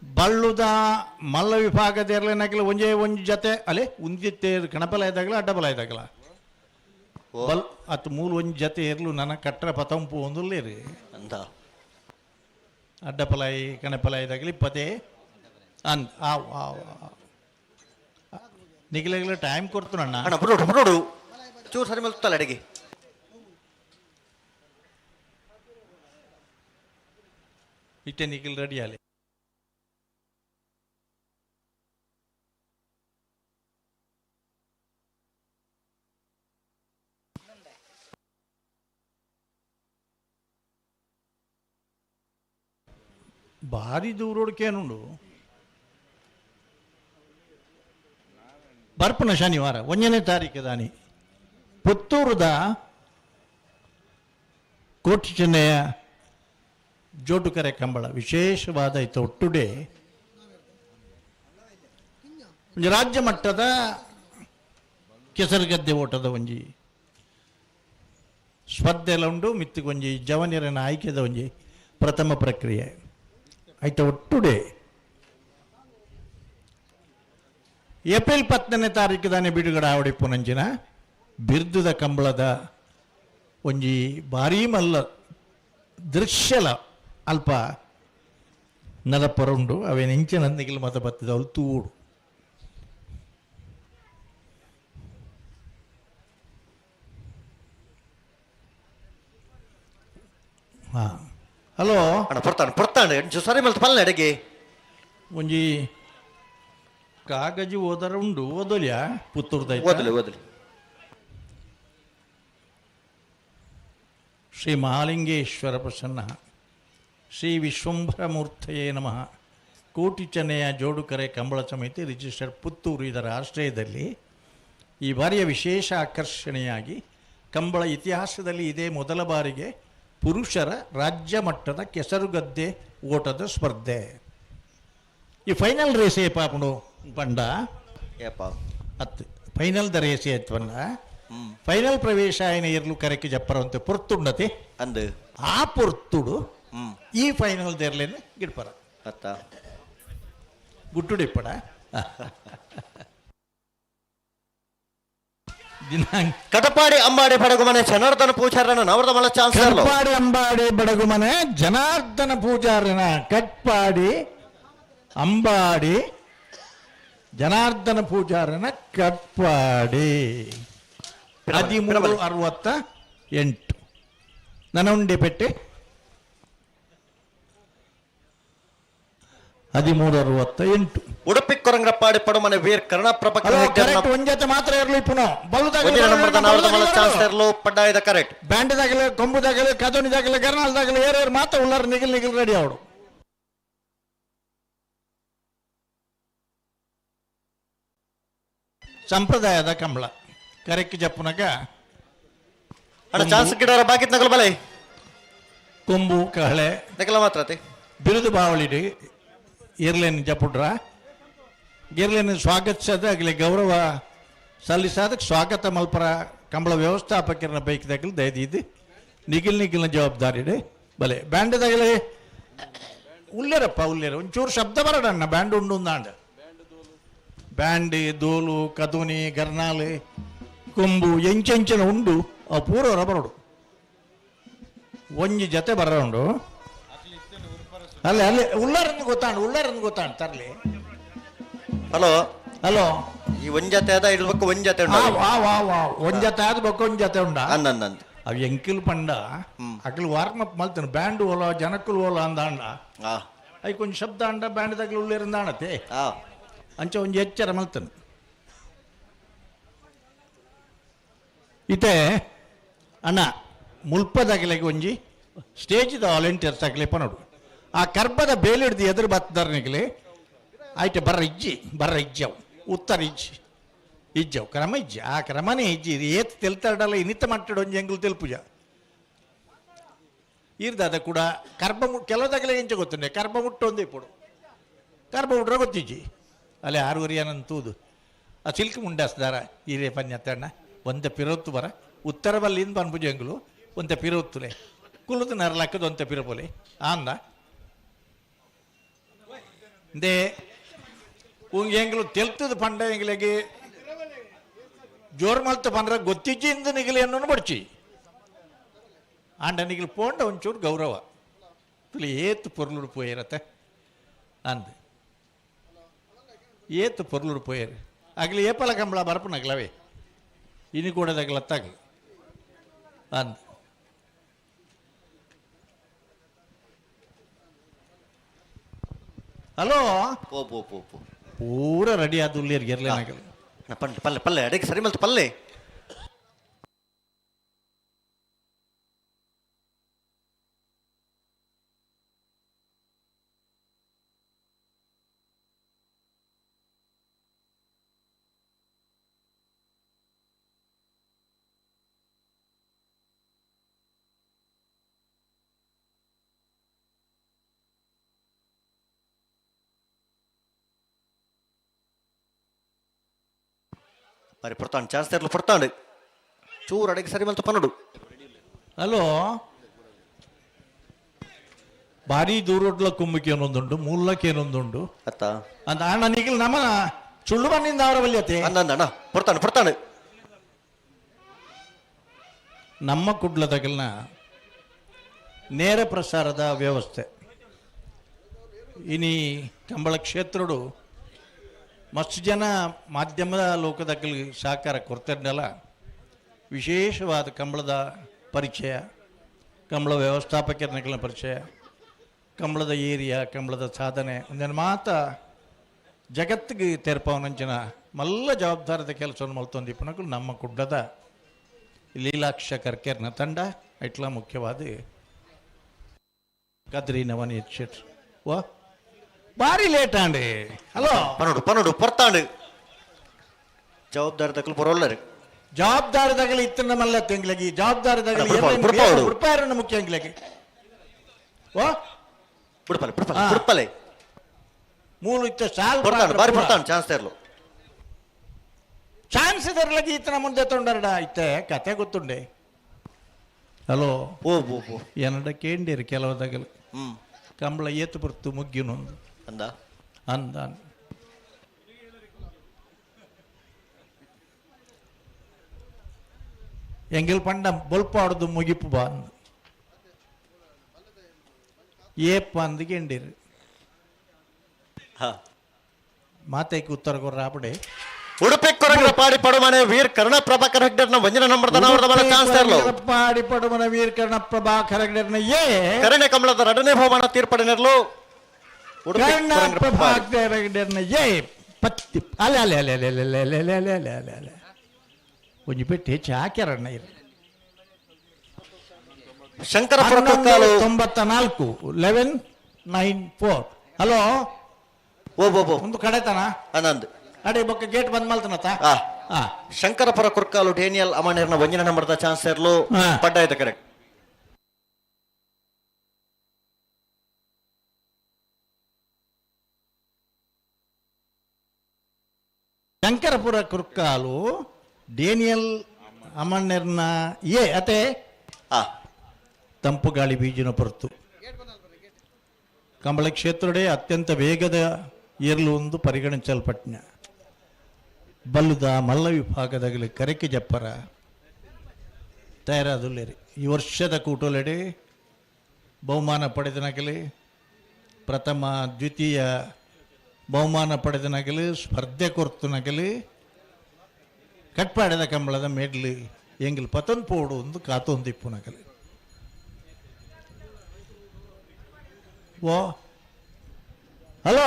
ಬಳ್ಳುದ ಮಲ್ಲ ವಿಭಾಗದ ಎರಲೇನಾಗಲಿ ಒಂಜೇ ಒಂಜಿ ಜೊತೆ ಅಲೆ ಉಂದಿತ್ತೆ ಗಣಪಲ ಇದ್ದಾಗಲ ಅಡ್ಡಬಲ ಇದ್ದಾಗಲ ಬಲ್ ಅತ್ ಮೂಲು ಒಂಜಿ ಜತೆ ಎರ್ಲು ನನ ಕಟ್ಟರ ಪತಂಪು ಒಂದುಲ್ಲೇರು ಅಂದ ಅಡ್ಡಪಲಾಯಿ ಕಣಪಲಾಯಿ ತಗಲಿ ಪತೆ ಅಂದ್ ಆವ್ ಆವ್ ನಿಗಲೆಗಲ ಟೈಮ್ ಕೊಡ್తున్నా ಅಣ್ಣ ಬರೋಡು ಬರೋಡು ಚೂರು ಸರಿ ಮಲ್ತಲ್ಲ ಅಡಿಗೆ ಇಟ್ಟೆ ನಿಖಿಲ್ ರೆಡಿ ಆಲೆ ಭಾರಿ ದೂರೋಡ್ಕೇನುಂಡು ಬರ್ಪುನ ಶನಿವಾರ ಒಂದನೇ ತಾರೀಕು ದಾನಿ ಪುತ್ತೂರುದ ಕೋಟಿ ಚೆನ್ನಯ್ಯ ಜೋಡುಕರೆ ಕಂಬಳ ವಿಶೇಷವಾದ ಇತ್ತು ಒಟ್ಟುಡೆ ಒಂಜಿ ರಾಜ್ಯ ಮಟ್ಟದ ಕೆಸರುಗದ್ದೆ ಓಟದ ಒಂಜಿ ಸ್ಪರ್ಧೆಲ ಉಂಡು ಮಿತ್ತಿಗೊಂಜಿ ಜವನಿಯರನ್ನ ಆಯ್ಕೆದ ಒಂಜಿ ಪ್ರಥಮ ಪ್ರಕ್ರಿಯೆ ಆಯ್ತ ಒಟ್ಟುಡೆ ಏಪ್ರಿಲ್ 10ನೇ ತಾರೀಕು ದಾನೆ ಬಿಡುಗಡೆ ಆವಡಿಪ್ಪು ನಂಚಿನ ಬಿರ್ದುದ ಕಂಬಳದ ಒಂಜಿ ಭಾರೀ ಮಲ್ಲ ದೃಶ್ಯಲ ಅಲ್ಪ ನಡಪರುಂಡು ಅವೇನು ಇಂಚಿನ ನಿಗಿಲ್ ಮತ ಬತ್ತದ ಅವಳು ತೂಡು ಹಾಂ ಹಲೋ ಅಣ್ಣ ಪೊರ್ತಾಂಡು ಪೊರ್ತಾಂಡು ಸರಿ ಮಲ್ತು ಪಲ್ಲೆ ಅಡಿಗೆ ಒಂಜಿ ಕಾಗಜಿ ಓದರ ಉಂಡು ಓದಲಿಯಾ ಪುತ್ತೂರ್ದ ಓದಲಿ ಓದಲಿ. ಶ್ರೀ ಮಹಾಲಿಂಗೇಶ್ವರ ಪ್ರಸನ್ನ ಶ್ರೀ ವಿಶ್ವಂಭರ ಮೂರ್ತಯೇ ನಮಃ. ಕೋಟಿ ಚೆನ್ನಯ್ಯ ಜೋಡುಕರೆ ಕಂಬಳ ಸಮಿತಿ ರಿಜಿಸ್ಟರ್ ಪುತ್ತೂರು ಇದರ ಆಶ್ರಯದಲ್ಲಿ ಈ ಬಾರಿಯ ವಿಶೇಷ ಆಕರ್ಷಣೆಯಾಗಿ ಕಂಬಳ ಇತಿಹಾಸದಲ್ಲಿ ಇದೇ ಮೊದಲ ಬಾರಿಗೆ ಪುರುಷರ ರಾಜ್ಯ ಮಟ್ಟದ ಕೆಸರುಗದ್ದೆ ಓಟದ ಸ್ಪರ್ಧೆ. ಈ ಫೈನಲ್ ರೇಸ್ ಏಪಾಪುಂಡು ಪಂಡ ಏಪ ಅತ್ತು ಫೈನಲ್ the race ಏತ್ಪಂಡ ಫೈನಲ್ ಪ್ರವೇಶ ఆయన ಎರ್ಲು ಕರೆಕ್ಕೆ ಜಪ್ಪರಂತೆ ಪೊರ್ತುಂಡತೆ ಅಂದು ಆ ಪೊರ್ತುಡು ಈ ಫೈನಲ್ ದೇರ್ಲೇನು ಗಿಡ್ಪರ ಅತ್ತ ಗುಟ್ಟುಡಿಪ್ಪಡ ದಿನಾಂಕ ಕಟಪಾಡಿ ಅಂಬಾಡಿ ಬಡಗುಮನೆ ಜನಾರ್ದನ ಪೂಜಾರನ ನವರದ ಮಲ ಚಾನ್ಸ್ ಕಟ್ಪಾಡಿ ಅಂಬಾಡಿ ಬಡಗುಮನೆ ಜನಾರ್ದನ ಪೂಜಾರನ ಕಟ್ಪಾಡಿ ಅಂಬಾಡಿ ಜನಾರ್ದನ ಪೂಜಾರನ ಕಟ್ಪಾಡಿ 1368 ನನಉಂಡೆ ಪೆಟ್ಟೆ 1368. ಉಡುಪಿ ಕೊರಂಗ್ರಪ್ಪಾಡಿ ಪಡುಮನೆ ವೀರ್ ಕರುಣಾಪ್ರಭ ಕರೆಕ್ಟ್ ಒಂಜತೆ ಮಾತ್ರ ಇರಲಿ ಪುನಃ ಒಂದಿನ ನಂಬರ್ದ ನವರದ ಮಲ ಚಾನ್ಸ್ ಇರಲು ಪಡ್ಡಾಯದ ಕರೆಕ್ಟ್ ಬ್ಯಾಂಡ್ ದಾಗಲೆ ಕೊಂಬು ದಾಗಲೆ ಕದೋನಿ ದಾಗಲೆ ಗರ್ನಾಲ್ ದಾಗಲೆ ಏರೇರು ಮಾತ್ರ ಉಳ್ಳಾರ ನಿಗಿಲ್ ನಿಗಿಲ್ ರೆಡಿ ಅವಡು. ಸಂಪ್ರದಾಯದ ಕಂಬಳ ಕರೆಕ್ಟ್ ಜಪ್ಪುನಗ ಅಣ್ಣ ಚಾನ್ಸ್ ಗಿಡರ ಬಾಕಿ ನಗಲು ಬಲೆ ಕೊಂಬು ಕಹಳೆ ನಗಲ ಮಾತ್ರ ಬಿರುದು ಬಾವಳಿಡಿ ಇರ್ಲೇನು ಜಪುಡ್ರ ಗಿರ್ಲೇನು ಸ್ವಾಗತಿಸದ ಆಗಲಿ ಗೌರವ ಸಲ್ಲಿಸಾದಕ್ಕೆ ಸ್ವಾಗತ ಮಲ್ಪರ ಕಂಬಳ ವ್ಯವಸ್ಥಾಪಕರನ್ನ ಬೈಕ್ ದಗಲು ದಯದೀದು ನಿಗಿಲ್ ನಿಗಿಲ್ನ ಜವಾಬ್ದಾರಿ ಇದೆ ಬಲೆ ಬ್ಯಾಂಡ್ ತಗಲಿ ಉಲ್ಲೇರಪ್ಪ ಉಲ್ಲೇರ ಒಂಚೂರು ಶಬ್ದ ಬರಡಣ್ಣ ಬ್ಯಾಂಡ್ ಉಂಡು ಅಂದಾಂಡ ಬ್ಯಾಂಡ್ ದೋಲು ಕದೋನಿ ಗರ್ನಾಲು ಕೊಂಬು ಎಂಚೆಂಚಿನ ಉಂಡು ಆ ಪೂರ್ವರ ಬರೋಡು ಒಂಜಿ ಜತೆ ಬರ ಉಂಡು ಅಲ್ಲೇ ಅಲ್ಲೇ ಉಳ್ಳಾರನ್ನು ಗೊತ್ತಾಂಡು ಉಳ್ಳಾರನ್ನು ಗೊತ್ತಾಂಡು ತರಲಿ. ಹಲೋ ಹಲೋ ಈ ಒಂದ್ ಜೊತೆ ಅದ ಇಡ್ಬೇಕು ಒಂದ್ ಜೊತೆ ಉಂಡು ವಾ ವಾ ವಾ ಒಂದ್ ಜೊತೆ ಆದ ಬೊಕ್ಕ ಒಂದ್ ಜೊತೆ ಉಂಡ ಅಂದ ಅವು ಎಂಕಿಲ್ ಪಂಡ ಅಕ್ಲು ವಾರ್ಮ್ ಅಪ್ ಮಲ್ತನು ಬ್ಯಾಂಡ್ ಓಲ ಜನಕ್ಕಲು ಓಲ ಅಂದಾಂಡ ಐಕ್ ಒಂಜಿ ಶಬ್ದ ಅಂಡ ಬ್ಯಾಂಡ್ ತಗ್ಲು ಉಳ್ಳೇರಂದಾಣತೆ ಅಂಚ ಒಂಜಿ ಎಚ್ಚರ ಮಲ್ತನು ಇತ್ತೆ ಅಣ್ಣ ಮುಲ್ಪದಾಗಲೆಗೆ ಒಂಜಿ ಸ್ಟೇಜ್ದ ವಾಲಂಟಿಯರ್ಸ್ ಆಗಲಿ ಪನೋಡು ಆ ಕರ್ಬದ ಬೇಲಿಡ್ದು ಎದುರು ಬತ್ತದಾರನಿಗಲಿ ಆಯ್ತು ಬರ್ರ ಇಜ್ಜಿ ಬರ್ರ ಇಜ್ಜವು ಉತ್ತರ ಇಜ್ಜಿ ಇಜ್ಜವು ಕ್ರಮ ಇಜ್ಜಿ ಆ ಕ್ರಮನೇ ಇಜ್ಜಿ ಇದು ಏತ್ ತೆಲ್ತಾಡಲ್ಲ ಇನ್ನಿತ್ತ ಮಟ್ಟಡ ಒಂಜಿ ಎಂಗುಲು ತೆಲ್ಪುಜ ಇರ್ದಾದ ಕೂಡ ಕರ್ಬ ಕೆಲವುದಾಗಲೇ ಎಂಚ ಗೊತ್ತುಂಡೆ ಕರ್ಬ ಮುಟ್ಟೊಂದು ಇಪ್ಪಡು ಕರ್ಬ ಮುಟ್ರೆ ಗೊತ್ತಿಜ್ಜಿ ಅಲ್ಲೇ ಆರೂವರೆ ಏನಂತ ತೂದು ಆ ಸಿಲ್ಕ್ ಮುಂಡಾಸ್ದಾರ ಈರೇ ಪನ್ಯತ್ತಣ್ಣ ಒಂದ ಪಿರೊತ್ತು ಬರ ಉತ್ತರ ಬಲ್ಲಿಂದ ಪನ್ಪುಜ ಎಂಗುಲು ಒಂತ ಪಿರೊತ್ತುಲೆ ಕುಲುದು ನರಲಕ್ಕದ ಒಂತ ಪಿರಪೊಲೆ ಆಂದ they ಉಂಗೆ ಎಂಗ್ಲು ತೆಲ್ತದ ಪಂಡ ಎಂಗ್ಲೆಗೆ ಜೋರ್ ಮಲ್ತ ಪಂಡ್ರ ಗೊತ್ತಿಜ್ಜಿ ಇಂದು ನಿಗಲಿ ಅನ್ನೋನು ಬಡ್ಚಿ ಆಂಡ ನಿಗಲು ಪೋಂಡ ಒಂಚೂರು ಗೌರವ ತುಲಿ ಏತು ಪೊರ್ಲುಡು ಪೋಯರತ್ತೆ ಅಂದ್ ಏತು ಪೊರ್ಲುಡು ಪೋಯರು ಆಗಲಿ ಏಪಲ ಕಂಬಳ ಬರಪನಗಲವೇ ಇನಿ ಕೂಡ ತಗಲತ್ತಾಗಲಿ ಅಂದ್ ಹಲೋ ಪೋ ಪೋ ಪೋ ಪೋ ಪೂರ ರೆಡಿ ಆದ ಉಳ್ಳೇರಿಗೆ ಇರಲಿ ಪಲ್ಲೆ ಪಲ್ಲೆ ಪಲ್ಲೆ ಅಡಿಗೆ ಸರಿ ಮಲ್ತು ಪಲ್ಲೆ. మరి ಪಡ್ತಾಂಡು ಚಾನ್ಸ್ ತರಲು ಪಡ್ತಾಂಡು ಚೂರು ಅಡಿಗೆ ಸರಿ ಮಲ್ತು ಪನ್ನಡು. ಹಲೋ ಭಾರಿ ದೂರೊಡ್ಲ ಕುಂಬಿಕೆ ಏನೊಂದುಂಡು ಮೂಲಕ್ಕೆ ಏನೊಂದುಂಡು ಅತ್ತ ಅಂತ ಅಣ್ಣ ನಿಗಲ್ ನಮ್ಮ ಚುಳ್ಳು ಬನ್ನಿಂದ ಅವರ ಬಲ್ಯತೆ ಅಂದ ಅಣ್ಣ ಪಡ್ತಾಂಡು ಪಡ್ತಾಂಡು. ನಮ್ಮ ಕುಡ್ಲದಗಲ್ನ ನೇರ ಪ್ರಸಾರದ ವ್ಯವಸ್ಥೆ ಇನಿ ಕಂಬಳ ಕ್ಷೇತ್ರಡು ಮಸ್ತ್ ಜನ ಮಾಧ್ಯಮದ ಲೋಕದಕ್ಕಲ್ಲಿ ಸಹಕಾರ ಕೊಡ್ತಿರ್ನಲ್ಲ. ವಿಶೇಷವಾದ ಕಂಬಳದ ಪರಿಚಯ, ಕಂಬಳ ವ್ಯವಸ್ಥಾಪಕರ ಪರಿಚಯ, ಕಂಬಳದ ಏರಿಯಾ, ಕಂಬಳದ ಸಾಧನೆ ಒಂದೇನು ಮಾತ ಜಗತ್ತಿಗೆ ತೆರಪವನಂಚಿನ ಮಲ್ಲ ಜವಾಬ್ದಾರದ ಕೆಲಸವನ್ನು ಮಲ್ತೊಂದಿಪ್ಪನಕಲು ನಮ್ಮ ಕುಡ್ಡದ ಲೀಲಾಕ್ಷ ಕರ್ಕೆರ್ನ ತಂಡ ಇಟ್ಲ ಮುಖ್ಯವಾದ ಕದ್ರಿ ನವನೀತ್ ಶೆಟ್ರು. ವಾ ಭಾರಿ ಲೇಟ್ ಆಂಡಿ. ಹಲೋ ಪನ್ನಡು ಪನ್ನಡು ಪರ್ತಾಂಡು ಜವಾಬ್ದಾರಿ ತಗಲು ಬರೋಲ್ಲರು ಜವಾಬ್ದಾರಿ ತಗಲಿ ಇತ್ತು ನಮ್ಮಲ್ಲ ತಿಂಗ್ಳಿಗೆ ಜವಾಬ್ದಾರಿ ತಗಲಿ ಉಡುಪಾರನ್ನು ಮುಖ್ಯ ಎಂಗ್ಲಿಗೆ ಓ ಬಿಡ್ಪಲೆ ಬಿಡ್ಪಲೆ ಬಿಡ್ಪಲೆ ಮೂಲು ಇತ್ತ ಸಾಲ್ ಪರ್ತಾಂಡು ಬಾರಿ ಪರ್ತಾಂಡು ಚಾನ್ಸ್ ತರಲು ಚಾನ್ಸ್ ಇದರ್ಲಗಿ ಇತ್ತನ ಮುಂದೆ ತೊಂಡರಡ ಇತ್ತೆ ಕತೆ ಗೊತ್ತುಂಡೆ. ಹಲೋ ಓ ಓ ಓ ಏನಡ ಕೇಂಡಿರಿ ಕೆಲವು ತಗಲು ಕಂಬಳ ಏತು ಬರ್ತು ಮುಗ್ಗಿನೊಂದು ಅಂದ ಅಂದ ಎಂಗಿಲ್ ಪಂಡ ಬೊಲ್ಪಾಡ್ದು ಮುಗಿಪು ಬಾ ಅಂದ ಏಪ್ಪ ಅಂದ್ ಕೇಂಡಿರಿ. ಮಾತೈకి ಉತ್ತರ ಕೊರ್ರ ಆಪಡೆ. ಉಡುಪಿ ಕೊರಗರ ಪಾಡಿ ಪಡುಮನೆ ವೀರ್ ಕರ್ಣ ಪ್ರಭಾಕರ್ ಹೆಗ್ಡೆರ್ನ ವಂಜನ ನಂಬರ್ದ ಅವರದ ಬಲ ಚಾನ್ಸ್ ತರಲು ಪಾಡಿ ಪಡುಮನೆ ವೀರ್ ಕರ್ಣ ಪ್ರಭಾಕರ್ ಹೆಗ್ಡೆರ್ನ ಏ ಕರುಣೆ ಕಮಲದ ಎರಡನೇ ಬಹುಮಾನ ತೀರ್ಪಡೆನೆರಲು ಕರ್ಣ ಪ್ರಭಾಕರ್ ಹೆಗ್ಡೆರ್ನ ಏ ಪತ್ತಿ ಅಲೆ ಅಲೆ ಅಲೆ ಅಲೆ ಅಲೆ ಅಲೆ ಅಲೆ ಅಲೆ ಅಲೆ ಅಲೆ ಅಲೆ ಒಂಜಿ ಪೆಟ್ಟು ಹೆಚ್ಚು ಹಾಕ್ಯಾರಣ್ಣ ಇರು. ಶಂಕರಪುರ ಕುಕ್ಕಾಲು 94 11 9 4. ಹಲೋ ಓ ಬೋ ಬೋ ಒಂದು ಕಡೆತನ ಆನಂದ್ ಅಡೆ ಬೊಕ್ಕ ಗೇಟ್ ಬಂದ್ ಮಲ್ತನತ. ಶಂಕರಪುರ ಕುರ್ಕಾಲು ಡೇನಿಯಲ್ ಅಮಾನೇರ್ನ ವಂಜನ ನಂಬರ್ದ ಚಾನ್ಸ್ ಸೇರ್ಲು ಪಡ್ಡಾಯ್ತ ಕರೆಕ್ಟ್. ಶಂಕರಪುರ ಕುರ್ಕಾಲು ಡೇನಿಯಲ್ ಅಮಣ್ಣರ್ನ ಏ ಅತೆ ತಂಪು ಗಾಳಿ ಬೀಜಿನ ಪೊರ್ತು ಕಂಬಳ ಕ್ಷೇತ್ರಡೆ ಅತ್ಯಂತ ವೇಗದ ಏರ್ಲು ಒಂದು ಪರಿಗಣಿಸಲ್ಪಟ್ಟನ ಬಲ್ಲುದ ಮಲ್ಲ ವಿಭಾಗದಾಗಲಿ ಕರೆಕೆ ಜಪ್ಪರ ತಯಾರಾದುಲ್ಲೇರಿ. ಈ ವರ್ಷದ ಕೂಟೋಲೆಡೆ ಬಹುಮಾನ ಪಡೆದನಾಗಲಿ ಪ್ರಥಮ ದ್ವಿತೀಯ ಬಹುಮಾನ ಪಡೆದನಾಗಲಿ ಸ್ಪರ್ಧೆ ಕೊರ್ತನಾಗಲಿ ಕಟ್ಪಾಡಿದ ಕಂಬಳದ ಮೇಡ್ಲಿ ಎಂಗಿಲ್ ಪತನ್ ಪೋಡು ಒಂದು ಕಾತೊಂದಿಪ್ಪುನಗಲಿ. ಓ ಹಲೋ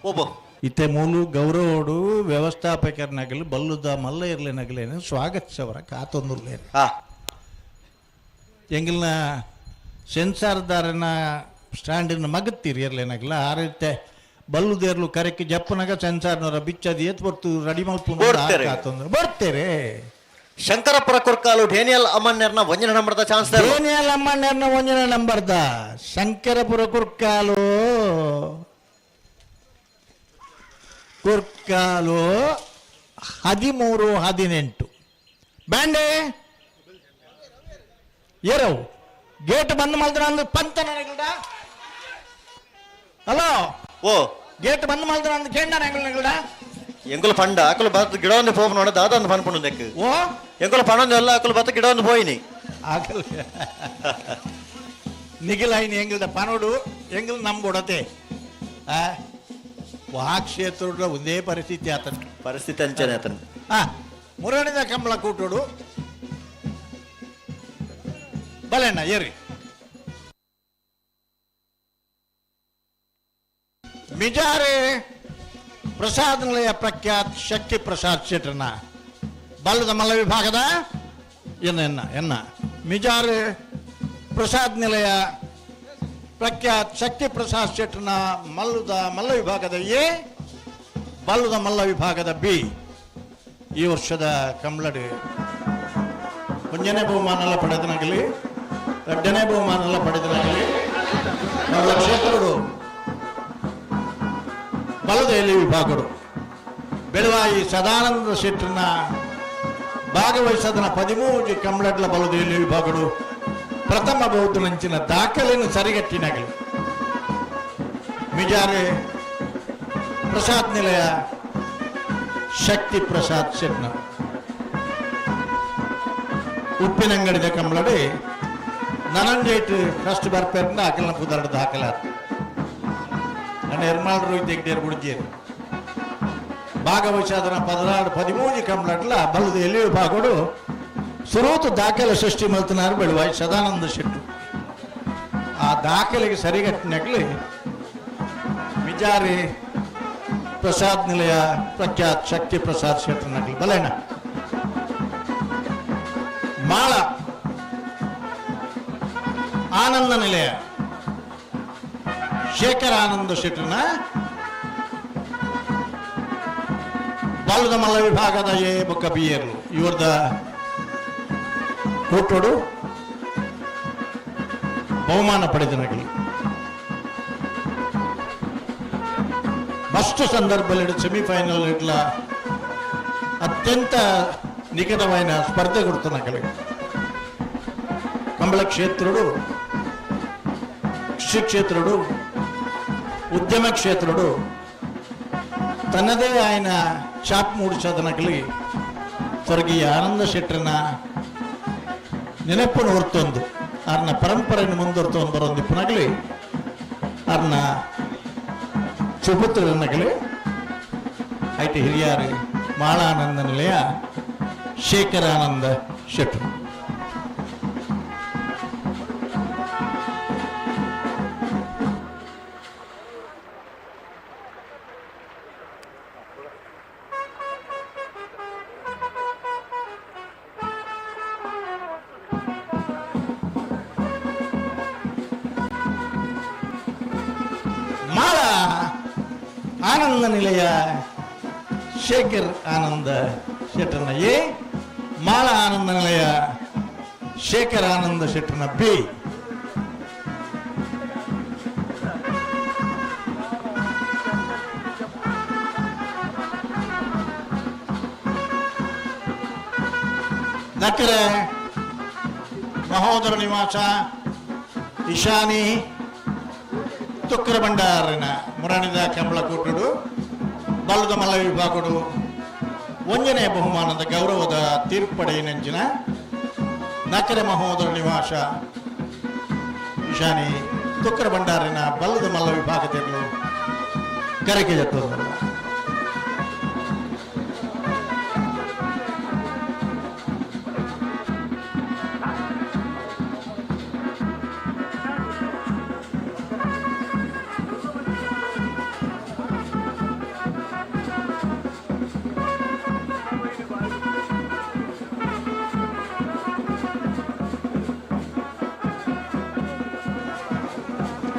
ಓಬೋ ಇತ್ತೆ ಮೂಲು ಗೌರವೋಡು ವ್ಯವಸ್ಥಾಪಕರನಾಗಲಿ ಬಲ್ಲುದ ಮಲ್ಲ ಇರ್ಲಿನಾಗಲೇನು ಸ್ವಾಗತಿಸವರ ಕಾತೊಂದುರ್ಲೇನು ಎಂಗಿಲ್ನ ಸೆನ್ಸಾರ್ದಾರನ ಸ್ಟ್ಯಾಂಡಿನ ಮಗತ್ತೀರಿ ಇರ್ಲೇನಾಗಲ್ಲ ಆ ರೀತಿ ಬಲ್ಲುದೇರ್ಲು ಕರೆಕ್ಕೆ ಜಪ್ಪನಾಗ ಸೆನ್ಸಾರ್ನವರ ಬಿಚ್ಚದಿ ಏತ್ ಬರ್ತು ರೆಡಿ ಮಲ್ಪು ಕಾತೊಂದು ಬರ್ತೀರಿ. ಶಂಕರಪುರ ಕುರ್ಕಾಲು ಡೇನಿಯಲ್ ಅಮ್ಮಣ್ಣರ್ನ ಒಂಜನ ನಂಬರ್ದ ಚಾನ್ಸ್ ಡೇನಿಯಲ್ ಅಮ್ಮಣ್ಣರ್ನ ಒಂಜನ ನಂಬರ್ದ ಶಂಕರಪುರ ಕುರ್ಕಾಲು ಕುರ್ಕಾಲು 13 18 ಬ್ಯಾಂಡೆ ಏರವು ಗೇಟ್ ಬಂದ್ ಮಲ್ದ್ರ ಅಂದ್ ಪಂತ ನನಗಿಲ್ಡ. ಹಲೋ ಓ ಗೇಟ್ ಬಂದ್ ಮಲ್ದ್ರ ಅಂದ್ ಕೇಂಡ ನನಗಿಲ್ಡ. ಎಂಕುಲು ಪಂಡ ಅಕುಲು ಬತ್ ಗಿಡವನ್ನು ಪೋಪುನ ದಾದ ಅಂದ್ ಪನ್ಪುಂಡು ನೆಕ್. ಓ. ಎಂಕುಲು ಪಣೊಂದು ಎಲ್ಲ ಅಕುಲು ಬತ್ ಗಿಡವನ್ನು ಪೋಯಿನಿ. ಆಗಲ್ ನಿಗಿಲಾಯಿನ ಎಂಗಲ್ದ ಪನೋಡು ಎಂಗಲ್ ನಂಬೊಡತೆ. ಆ ವಾ ಕ್ಷೇತ್ರದ ಒಂದೇ ಪರಿಸ್ಥಿತಿ ಆತನ. ಪರಿಸ್ಥಿತಿ ಅಂಚನೆ ಆತನ. ಮುರಣಿದ ಕಂಬಳ ಕೂಟೋಡು ಬಲೆಣ್ಣ ಏರಿ. ಮಿಜಾರೆ ಪ್ರಸಾದ್ ನಿಲಯ ಪ್ರಖ್ಯಾತ್ ಶಕ್ತಿ ಪ್ರಸಾದ್ ಶೆಟ್ಟರ್ನ ಬಲ್ಲದ ಮಲ್ಲ ವಿಭಾಗದ ಎನ್ನ ಎನ್ನ ಎನ್ನ ಮಿಜಾರೆ ಪ್ರಸಾದ್ ನಿಲಯ ಪ್ರಖ್ಯಾತ್ ಶಕ್ತಿ ಪ್ರಸಾದ್ ಶೆಟ್ಟರ್ನ ಮಲ್ಲದ ಮಲ್ಲ ವಿಭಾಗದ ಎ, ಬಲ್ಲದ ಮಲ್ಲ ವಿಭಾಗದ ಬಿ. ಈ ವರ್ಷದ ಕಂಬಳಡಿ ಒಂಜನೇ ಬಹುಮಾನಲ್ಲ ಪಡೆದನಾಗಲಿ, ಎರಡನೇ ಬಹುಮಾನಲ್ಲ ಪಡೆದನಾಗಲಿ, ಮಲ್ಲ ಕ್ಷೇತ್ರಡು ಬಲದ ಎಲೆ ವಿಭಾಗಡು ಬೆಳವಾಯಿ ಸದಾನಂದ ಶೆಟ್ಟರ್ನ ಭಾಗವಹಿಸದನ 13 ಕಂಬಳಡ್ಲ ಬಲದ ಎಲೆ ವಿಭಾಗಡು ಪ್ರಥಮ ಬೌದ್ಧನಂಚಿನ ದಾಖಲೆಯನ್ನು ಸರಿಗಟ್ಟಿನಾಗಲಿ. ಮಿಜಾರೆ ಪ್ರಸಾದ್ ನಿಲಯ ಶಕ್ತಿ ಪ್ರಸಾದ್ ಶೆಟ್ನ ಉಪ್ಪಿನಂಗಡಿದ ಕಂಬಳಡಿ ನನಂಜೇಟ್ ಫಸ್ಟ್ ಬರ್ಪೇರಿಂದ ಅಕಲ್ನ ಪುದರಡ ದಾಖಲಾತ. ನನ್ನ ಎರ್ಮಾಳ್ ರೋಹಿತ್ ಹೆಗ್ಡೇರ್ ಬುಡ್ಜೇರು ಭಾಗವಹಿಸಾದನ 16 13 ಕಂಬಳಡ್ಲ ಬಲದ ಎಲೆ ವಿಭಾಗಡು ಸುರೂತು ದಾಖಲೆ ಸೃಷ್ಟಿ ಮಲ್ತನಾರು ಬೆಳುವಾಯಿ ಸದಾನಂದ ಶೆಟ್ಟು. ಆ ದಾಖಲೆಗೆ ಸರಿಗಟ್ಟಿನಗಲಿ ಮಿಜಾರಿ ಪ್ರಸಾದ್ ನಿಲಯ ಪ್ರಖ್ಯಾತ್ ಶಕ್ತಿ ಪ್ರಸಾದ್ ಶೆಟ್ಟರ್ನಗಲಿ. ಬಲೇಣ ಮಾಳ ಆನಂದ ನಿಲಯ ಶೇಖರ ಆನಂದ ಶೆಟ್ಟರ್ನ ಬಾಲದ ಮಲ್ಲ ವಿಭಾಗದ ಎ ಬೊಕ್ಕ ಬಿ ಏರ್ಲು ಇವರದ ಕೂಟೋಡು ಬಹುಮಾನ ಪಡೆದನಗಲಿ. ಮಸ್ತ್ ಸಂದರ್ಭದಲ್ಲಿ ಸೆಮಿಫೈನಲ್ ಇಟ್ಲ ಅತ್ಯಂತ ನಿಕಟమైన ಸ್ಪರ್ಧೆ ಕೊಡ್ತಾನಗಲಿ. ಕಂಬಳ ಕ್ಷೇತ್రుడు, ಕೃಷಿ ಕ್ಷೇತ್రుడు, ಉದ್ಯಮ ಕ್ಷೇತ್రుడు ತನ್ನದೇ ఆయన ಛಾಪ್ ಮೂಡಿಸೋದನಗಲಿ ಸ್ವರ್ಗೀಯ ಆನಂದ ಶೆಟ್ಟರ್ನ ನೆನಪನ್ನು ಹೊರ್ತೊಂದು ಅರ್ನ ಪರಂಪರೆಯನ್ನು ಮುಂದುವರ್ತೊಂದು ಬರೋಂದಿಪ್ಪನಾಗಲಿ ಅರ್ನ ಸುಪುತ್ರನಗಲಿ ಐಟಿ ಹಿರಿಯಾರು ಮಾಳಾನಂದ ನಿಲಯ ಶೇಖರಾನಂದ ಶೆಟ್ಟರು. ಮಾಳ ಆನಂದ ನಿಲಯ ಶೇಖರ್ ಆನಂದ ಶೆಟ್ಟರ್ನ ಎ, ಮಾಳ ಆನಂದ ನಿಲಯ ಶೇಖರ್ ಆನಂದ ಶೆಟ್ಟರ್ನ ಬಿ. ನಕರೆ ಮಹೋದರ ನಿವಾಸ ಇಶಾನಿ ತುಕ್ಕರ ಭಂಡಾರನ ಮುರಣಿದ ಕಂಬಳ ಕೂಟುಡು ಬಲ್ಲದ ಮಲ್ಲ ವಿಭಾಗಡು ಒಂಜನೇ ಬಹುಮಾನದ ಗೌರವದ ತೀರ್ಪಡೆಯಿನಂಚಿನ ನಕರೆ ಮಹೋದರ ನಿವಾಸ ಇಶಾನಿ ತುಕ್ಕರ ಭಂಡಾರಿನ ಬಲ್ಲದ ಮಲ್ಲ ವಿಭಾಗದಲ್ಲಿ ಕರೆಗೆ ಜತ್ತದ.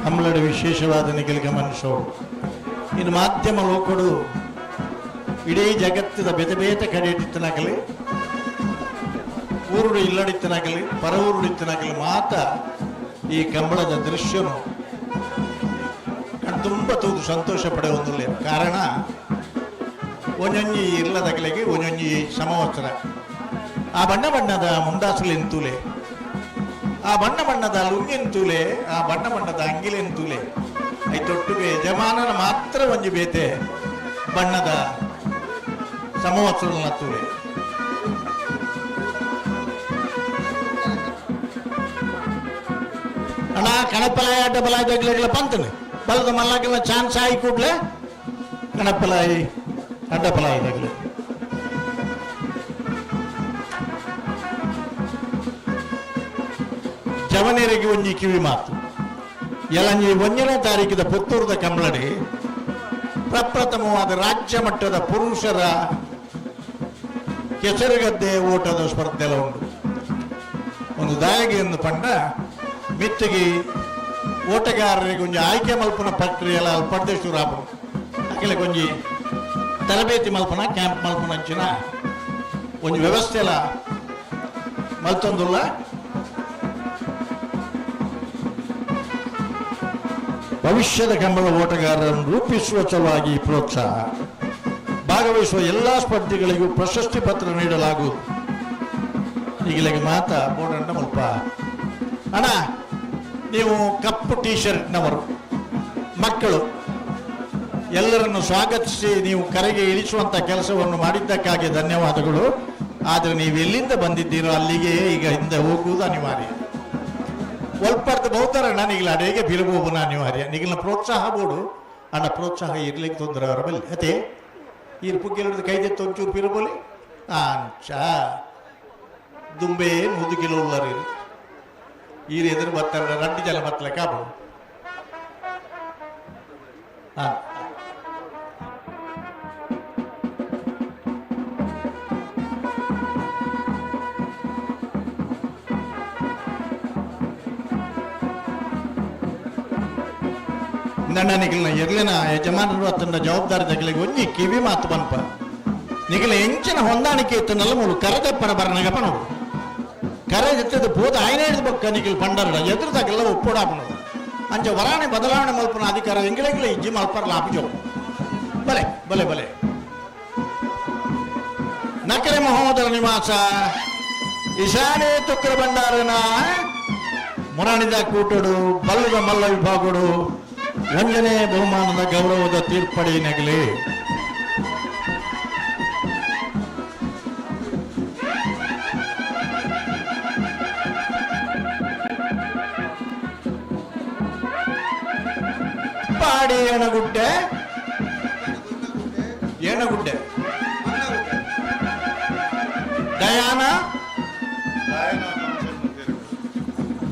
ಕಮ್ಮಲಡಿ ವಿಶೇಷವಾದ ನಿಖಿಲ್ ಗಮನಿಸೋಡು. ಇನ್ನು ಮಾಧ್ಯಮ ಲೋಕಡು ಇಡೀ ಜಗತ್ತಿನ ಬೇತೆ ಬೇತೆ ಕಡೆ ಇತ್ತಿನಾಗಲಿ, ಊರುಡು ಇಲ್ಲಡಿತ್ತನಾಗಲಿ, ಪರ ಊರುಡಿತ್ತನಾಗಲಿ ಮಾತ ಈ ಕಂಬಳದ ದೃಶ್ಯನು ತುಂಬ ತೂದು ಸಂತೋಷ ಪಡೆಯೊಂದಿಲ್ಲ. ಕಾರಣ ಒಂಜೊಂಜಿ ಇಲ್ಲದಗಲಿಗೆ ಒಂಜೊಂಜಿ ಸಮವಸ್ತ್ರ, ಆ ಬಣ್ಣ ಬಣ್ಣದ ಮುಂಡಾಸುಲೆಂತೂಲೆ, ಆ ಬಣ್ಣ ಬಣ್ಣದ ಲುಂಗಿನ ತೂಲೆ, ಆ ಬಣ್ಣ ಬಣ್ಣದ ಅಂಗಿಲೆನ್ ತೂಲೆ, ಐತೊಟ್ಟಿಗೆ ಯಜಮಾನನ ಮಾತ್ರ ಒಂಜಿ ಬೇತೆ ಬಣ್ಣದ ಸಮವಸ್ತ್ರ ತೂಲೆ. ಅಣ್ಣ ಕಣಪಲಾಯ ಅಡ್ಡ ಬಲಾಯ ಜಗ್ಲೆಗ್ಲ ಪಂತನು ಬಲದ ಮಲ್ಲಾಕಿನ ಚಾನ್ಸ್ ಆಯಿ ಕೂಡ್ಲೆ ಕಣಪಲಾಯಿ ಅಡ್ಡ ಬಲಾಯ ಜಗ್ಲೆ. ಜವನೇರಿಗೆ ಒಂಜಿ ಕಿವಿ ಮಾತು. ಎಲಂಜಿ 1ನೇ ತಾರೀಕಿದ ಪುತ್ತೂರದ ಕಂಬಳಡಿ ಪ್ರಪ್ರಥಮವಾದ ರಾಜ್ಯ ಮಟ್ಟದ ಪುರುಷರ ಕೆಸರುಗದ್ದೆ ಓಟದ ಸ್ಪರ್ಧೆ ಉಂಟು. ಒಂದು ದಾಯಗೆ ಎಂದು ಪಂಡ ಮಿತ್ತಿಗೆ ಓಟಗಾರರಿಗೆ ಒಂಜಿ ಆಯ್ಕೆ ಮಲ್ಪುನ ಪ್ರಕ್ರಿಯೆಲ ಅಲ್ಪಡ್ದೆ ಶುರು ಆಪುಂಡು. ಅಕಲೆ ಒಂಜಿ ತರಬೇತಿ ಮಲ್ಪುನ ಕ್ಯಾಂಪ್ ಮಲ್ಪುನ ಅಂಚಿನ ಒಂಜಿ ವ್ಯವಸ್ಥೆಲ ಮಲ್ತೊಂದುಲ್ಲ. ಭವಿಷ್ಯದ ಕಂಬಳ ಓಟಗಾರರನ್ನು ರೂಪಿಸುವ ಸಲುವಾಗಿ ಪ್ರೋತ್ಸಾಹ. ಭಾಗವಹಿಸುವ ಎಲ್ಲ ಸ್ಪರ್ಧಿಗಳಿಗೂ ಪ್ರಶಸ್ತಿ ಪತ್ರ ನೀಡಲಾಗುವುದು. ಈಗಲಿಗೆ ಮಾತ ಬೋಡಂಡ ಮಲ್ಪ. ಅಣ್ಣ, ನೀವು ಕಪ್ಪು ಟೀ ಶರ್ಟ್ನವರು ಮಕ್ಕಳು ಎಲ್ಲರನ್ನು ಸ್ವಾಗತಿಸಿ ನೀವು ಕರೆಗೆ ಇಳಿಸುವಂಥ ಕೆಲಸವನ್ನು ಮಾಡಿದ್ದಕ್ಕಾಗಿ ಧನ್ಯವಾದಗಳು. ಆದರೆ ನೀವು ಎಲ್ಲಿಂದ ಬಂದಿದ್ದೀರೋ ಅಲ್ಲಿಗೆ ಈಗ ಹಿಂದೆ ಹೋಗುವುದು ಅನಿವಾರ್ಯ. ಒಲ್ಪರ್ದು ಬಹುತರ ನಿಗಲ ಅಡೇಗೆ ಬಿರುಬೋಬುನ ಅನಿವಾರ್ಯ. ನಿಗಲಿನ ಪ್ರೋತ್ಸಾಹ ಬೋಡು ಅಣ್ಣ, ಪ್ರೋತ್ಸಾಹ ಇರ್ಲಿಕ್ಕೆ ತೊಂದರೆ ಅವರ ಬಲ್ಲಿ ಅದೇ ಈರು ಪುಗ್ಗೆಲುಡ್ದು ಕೈದೆತ್ತು ಒಂಚೂರು ಪಿರುಬೋಲಿ ಆಂಚ ದುಂಬೆ ಮುದುಕಿಲು ಉಲ್ಲರು ಈರು ಎದುರು ಬರ್ತಾರೆ 2 ಜನ ಬತ್ತಲೆ ಕಾಬು. ಹಾಂ ನನ್ನ ನಿಗಲ್ನ ಎರ್ಲಿನ ಯಜಮಾನರು ಅತ್ತಂಡ ಜವಾಬ್ದಾರಿ ತಗಲಿಗೆ ಒಂಜಿ ಕಿವಿ ಮಾತು ಬನ್ಪ. ನಿಗಲ ಎಂಚಿನ ಹೊಂದಾಣಿಕೆ ಇತ್ತು ನಲ್ಲ ಮೂಲು ಕರದಪ್ಪರ ಬರನಗ ಪನೋಡು ಕರೆ ಜೊತೆದ ಪೋದ ಆಯ್ನ ಹಿಡಿದ ಬೊಕ್ಕ ನಿಗಲ್ ಪಂಡರಡ ಎದುರು ತಗಲ್ಲ ಒಪ್ಪೋಡಾಪನು ಅಂಚ ವರಾಣೆ ಬದಲಾವಣೆ ಮಲ್ಪನ ಅಧಿಕಾರ ಎಂಗಿಲೆಂಗಿಲ ಇಜ್ಜಿ ಮಲ್ಪರಲ ಆಪುಜೋ. ಬಲೆ ಬಲೆ ಬಲೆ ನಕರೆ ಮಹೋದರ ನಿವಾಸ ಈಶಾನೆ ತುಕ್ರ ಭಂಡಾರನ ಮುರಾಣಿದ ಕೂಟಡು ಬಲ್ಲದ ಮಲ್ಲ ವಿಭಾಗಡು 1ನೇ ಬಹುಮಾನದ ಗೌರವದ ತೀರ್ಪಡಿ ನಗಲಿ. Padi Enagudde Enagudde Diana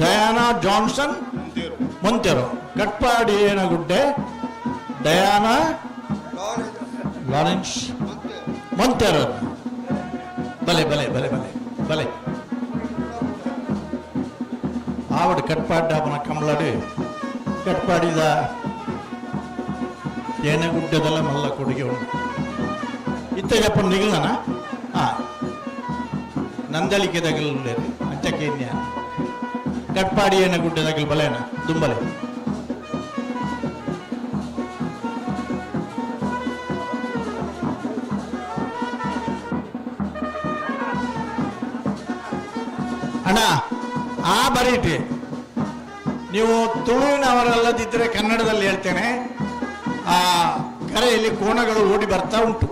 Diana Johnson Monteiro. Katpadi Enagudde Diana Lawrence Monteiro. ಬಲೆ ಬಲೆ ಬಲೆ ಬಲೆ ಬಲೆ ಆವಡು ಕಟ್ಪಾಡ್ಡಾಪನ ಕಮಲಾಡಿ ಕಟ್ಪಾಡಿದ ಏಣಗುಡ್ಡದಲ್ಲ ಮಲ್ಲ ಕೊಡುಗೆ ಉಂಟು. ಇತ್ತಗಪ್ಪ ನಿಗಲನ ನಂದಳಿಕೆ ತಗಲು ಅಂಚಕೇನ್ಯ ಕಟ್ಪಾಡಿ ಏಣಗುಡ್ಡೆ ತಗಲು ಬಲೇನ ದುಂಬಲೆ. ಅಣ್ಣ ಆ ಬರೀಟಿ ನೀವು ತುಳುವಿನವರಲ್ಲದಿದ್ದರೆ ಕನ್ನಡದಲ್ಲಿ ಹೇಳ್ತೇನೆ, ಆ ಕರೆಯಲ್ಲಿ ಕೋಣಗಳು ಓಡಿ ಬರ್ತಾ ಉಂಟು.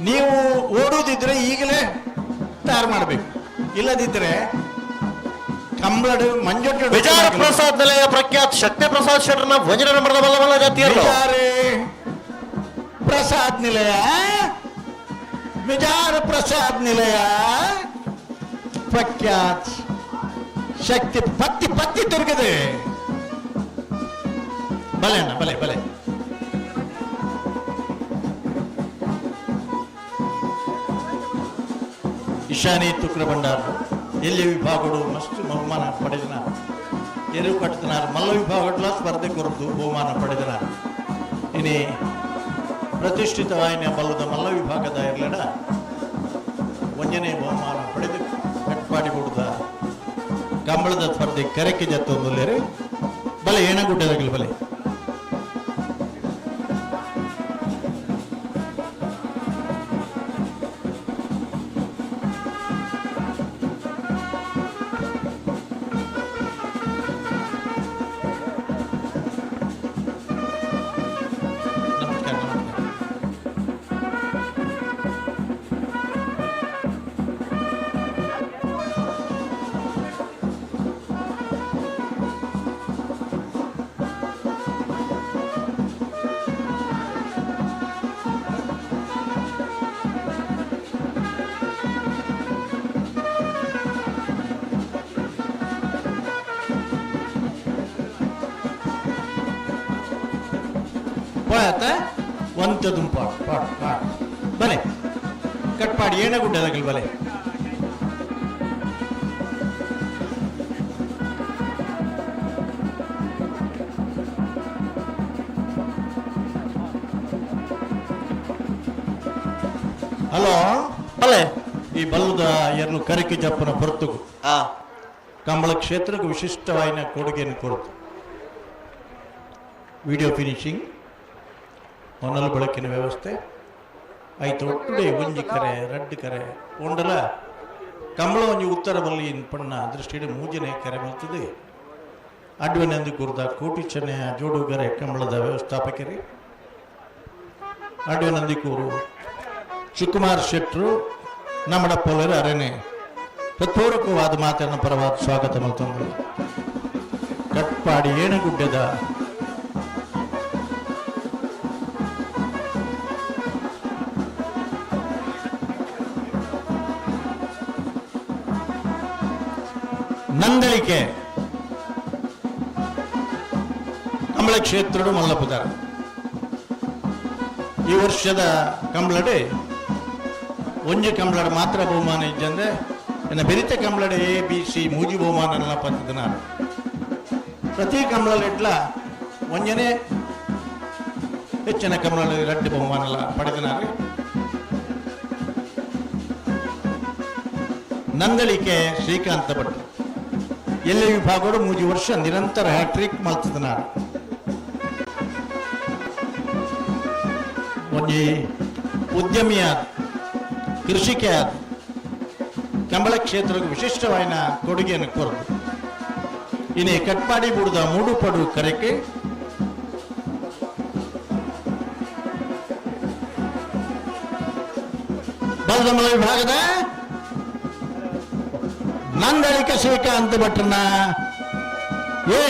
ನೀವು ಓಡುವುದಿದ್ರೆ ಈಗಲೇ ತಯಾರು ಮಾಡಬೇಕು, ಇಲ್ಲದಿದ್ದರೆ ಕಂಬಳಡು ಮಂಜೊಟ್ಟು. ವಿಚಾರ ಪ್ರಸಾದ್ ನಿಲಯ ಪ್ರಖ್ಯಾತ್ ಶಕ್ತಿ ಪ್ರಸಾದ್ ಶೆಟ್ಟರ್ನ ವಜ್ರ ನಂಬರದ ಬಲ್ಲ ಬಲ್ಲ ಜಾತಿಯರು. ಪ್ರಸಾದ್ ನಿಲಯ ವಿಚಾರ ಪ್ರಸಾದ್ ನಿಲಯ ಪ್ರಖ್ಯಾತ್ ಶಕ್ತಿ ಪತ್ತಿ ಪತ್ತಿ ತಿರುಗದೆ. ಬಲೆ ಅಣ್ಣ ಬಲೆ ಬಲೆ. ಇಶಾನಿ ತುಕ್ರ ಭಂಡಾರ ಎಲ್ಲಿ ವಿಭಾಗಡು ಮಸ್ತ್ ಬಹುಮಾನ ಪಡೆದನ ಎರು ಕಟ್ಟತನಾರ್ ಮಲ್ಲ ವಿಭಾಗಡ್ಲ ಸ್ಪರ್ಧೆ ಕೊರದು ಬಹುಮಾನ ಪಡೆದನ. ಇನಿ ಪ್ರತಿಷ್ಠಿತವಾಯಿನ ಬಲ್ಲದ ಮಲ್ಲ ವಿಭಾಗದ ಇರಲಡ 1ನೇ ಬಹುಮಾನ ಪಡೆದು ಕಟ್ಪಾಡಿ ಕೊಡುದ ಕಂಬಳದ ಸ್ಪರ್ಧೆ ಕರೆಕೆ ಜತ್ತೊಂದುಲ್ಲೇರಿ. ಬಲೆ ಏಣಗುಡ್ಡೆದಾಗಲಿ ಬಲೆ. ನಮಸ್ಕಾರ ನಮಸ್ಕಾರ. ಆತ ಒಂತೆ ದುಂಪಾಡು ಪಾಡು ಪಾಡು ಬಲೆ ಕಟ್ಪಾಡಿ ಏಣಗುಡ್ಡದಗಲ್ ಬಲೆ. ಹಲೋ ಬಲೆ ಈ ಬಲ್ಲದ ಎರಡು ಕರಿಕೆ ಜಪ್ಪನ ಹೊರತುಗು ಕಂಬಳ ಕ್ಷೇತ್ರಕ್ಕೆ ವಿಶಿಷ್ಟವಾಯಿನ ಕೊಡುಗೆಯನ್ನು ಕೊಡುತ್ತು. ವಿಡಿಯೋ ಫಿನಿಶಿಂಗ್, ಹೊನಲು ಬೆಳಕಿನ ವ್ಯವಸ್ಥೆ ಆಯ್ತು. ಒಟ್ಟುಡೆ ಒಂಜಿ ಕರೆ ರಡ್ಡು ಕರೆ ಒಂಡಲ ಕಂಬಳ ಒಂಜಿ ಉತ್ತರ ಬಲ್ಲಿ ಪಣ್ಣ ದೃಷ್ಟಿಡೆ ಮೂಜನೆ ಕರೆ ಬರ್ತದೆ. ಅಡ್ವನೆಂದು ಕುರ್ದ ಕೋಟಿ ಚೆನ್ನೆಯ ಜೋಡುಗರೆ ಕಂಬಳದ ವ್ಯವಸ್ಥಾಪಕರಿ ಅಡ್ವನಂದಿಕೂರು ಸುಕುಮಾರ್ ಶೆಟ್ರು ನಮ್ಮಡ ಪೋಲರು ಅರೆನೆ ಹೃತ್ಪೂರ್ವಕವಾದ ಮಾತನ್ನು ಪರವಾದ ಸ್ವಾಗತ ಮಲ್ತೊಂದು. ಕಟ್ಪಾಡಿ ಏಣಗುಡ್ಡದ ನಂದಳಿಕೆ ಕಂಬಳ ಕ್ಷೇತ್ರಡು ಮಲ್ಲಪುದರ ಈ ವರ್ಷದ ಕಂಬಳಡೆ ಒಂಜಿ ಕಂಬಳಡ ಮಾತ್ರ ಬಹುಮಾನ ಇಜ್ಜಂದ್ರೆ ಎನ್ನ ಬೆರಿತ ಕಂಬಳಡೆ ಎ ಬಿ ಸಿ ಮೂಜಿ ಬಹುಮಾನ ಪತ್ತದ. ಪ್ರತಿ ಕಂಬಳಲೆಟ್ಲ ಒಂಜನೇ ಹೆಚ್ಚಿನ ಕಂಬಳ ರಡ್ಡು ಬಹುಮಾನ ಪಡೆದನಾರು. ನಂದಳಿಕೆ ಶ್ರೀಕಾಂತ ಭಟ್ ಎಲ್ಲಿ ವಿಭಾಗಗಳು ಮೂಜಿ ವರ್ಷ ನಿರಂತರ ಹ್ಯಾಟ್ರಿಕ್ ಮಲ್ತದನಾರು. ಒಂಜಿ ಉದ್ಯಮಿಯಾದ ಕೃಷಿಕೆಯಾದ ಕಂಬಳ ಕ್ಷೇತ್ರಕ್ಕೆ ವಿಶಿಷ್ಟವಾದ ಕೊಡುಗೆಯನ್ನು ಕೊರದು. ಇನಿ ಕಟ್ಪಾಡಿ ಬುಡದ ಮೂಡುಪಡು ಕರೆಕೆ ಬಲದಮಲ ವಿಭಾಗದ ನಂದಳಿಕ ಶ್ರೀಕಾಂತ ಭಟ್ರನ ಎ,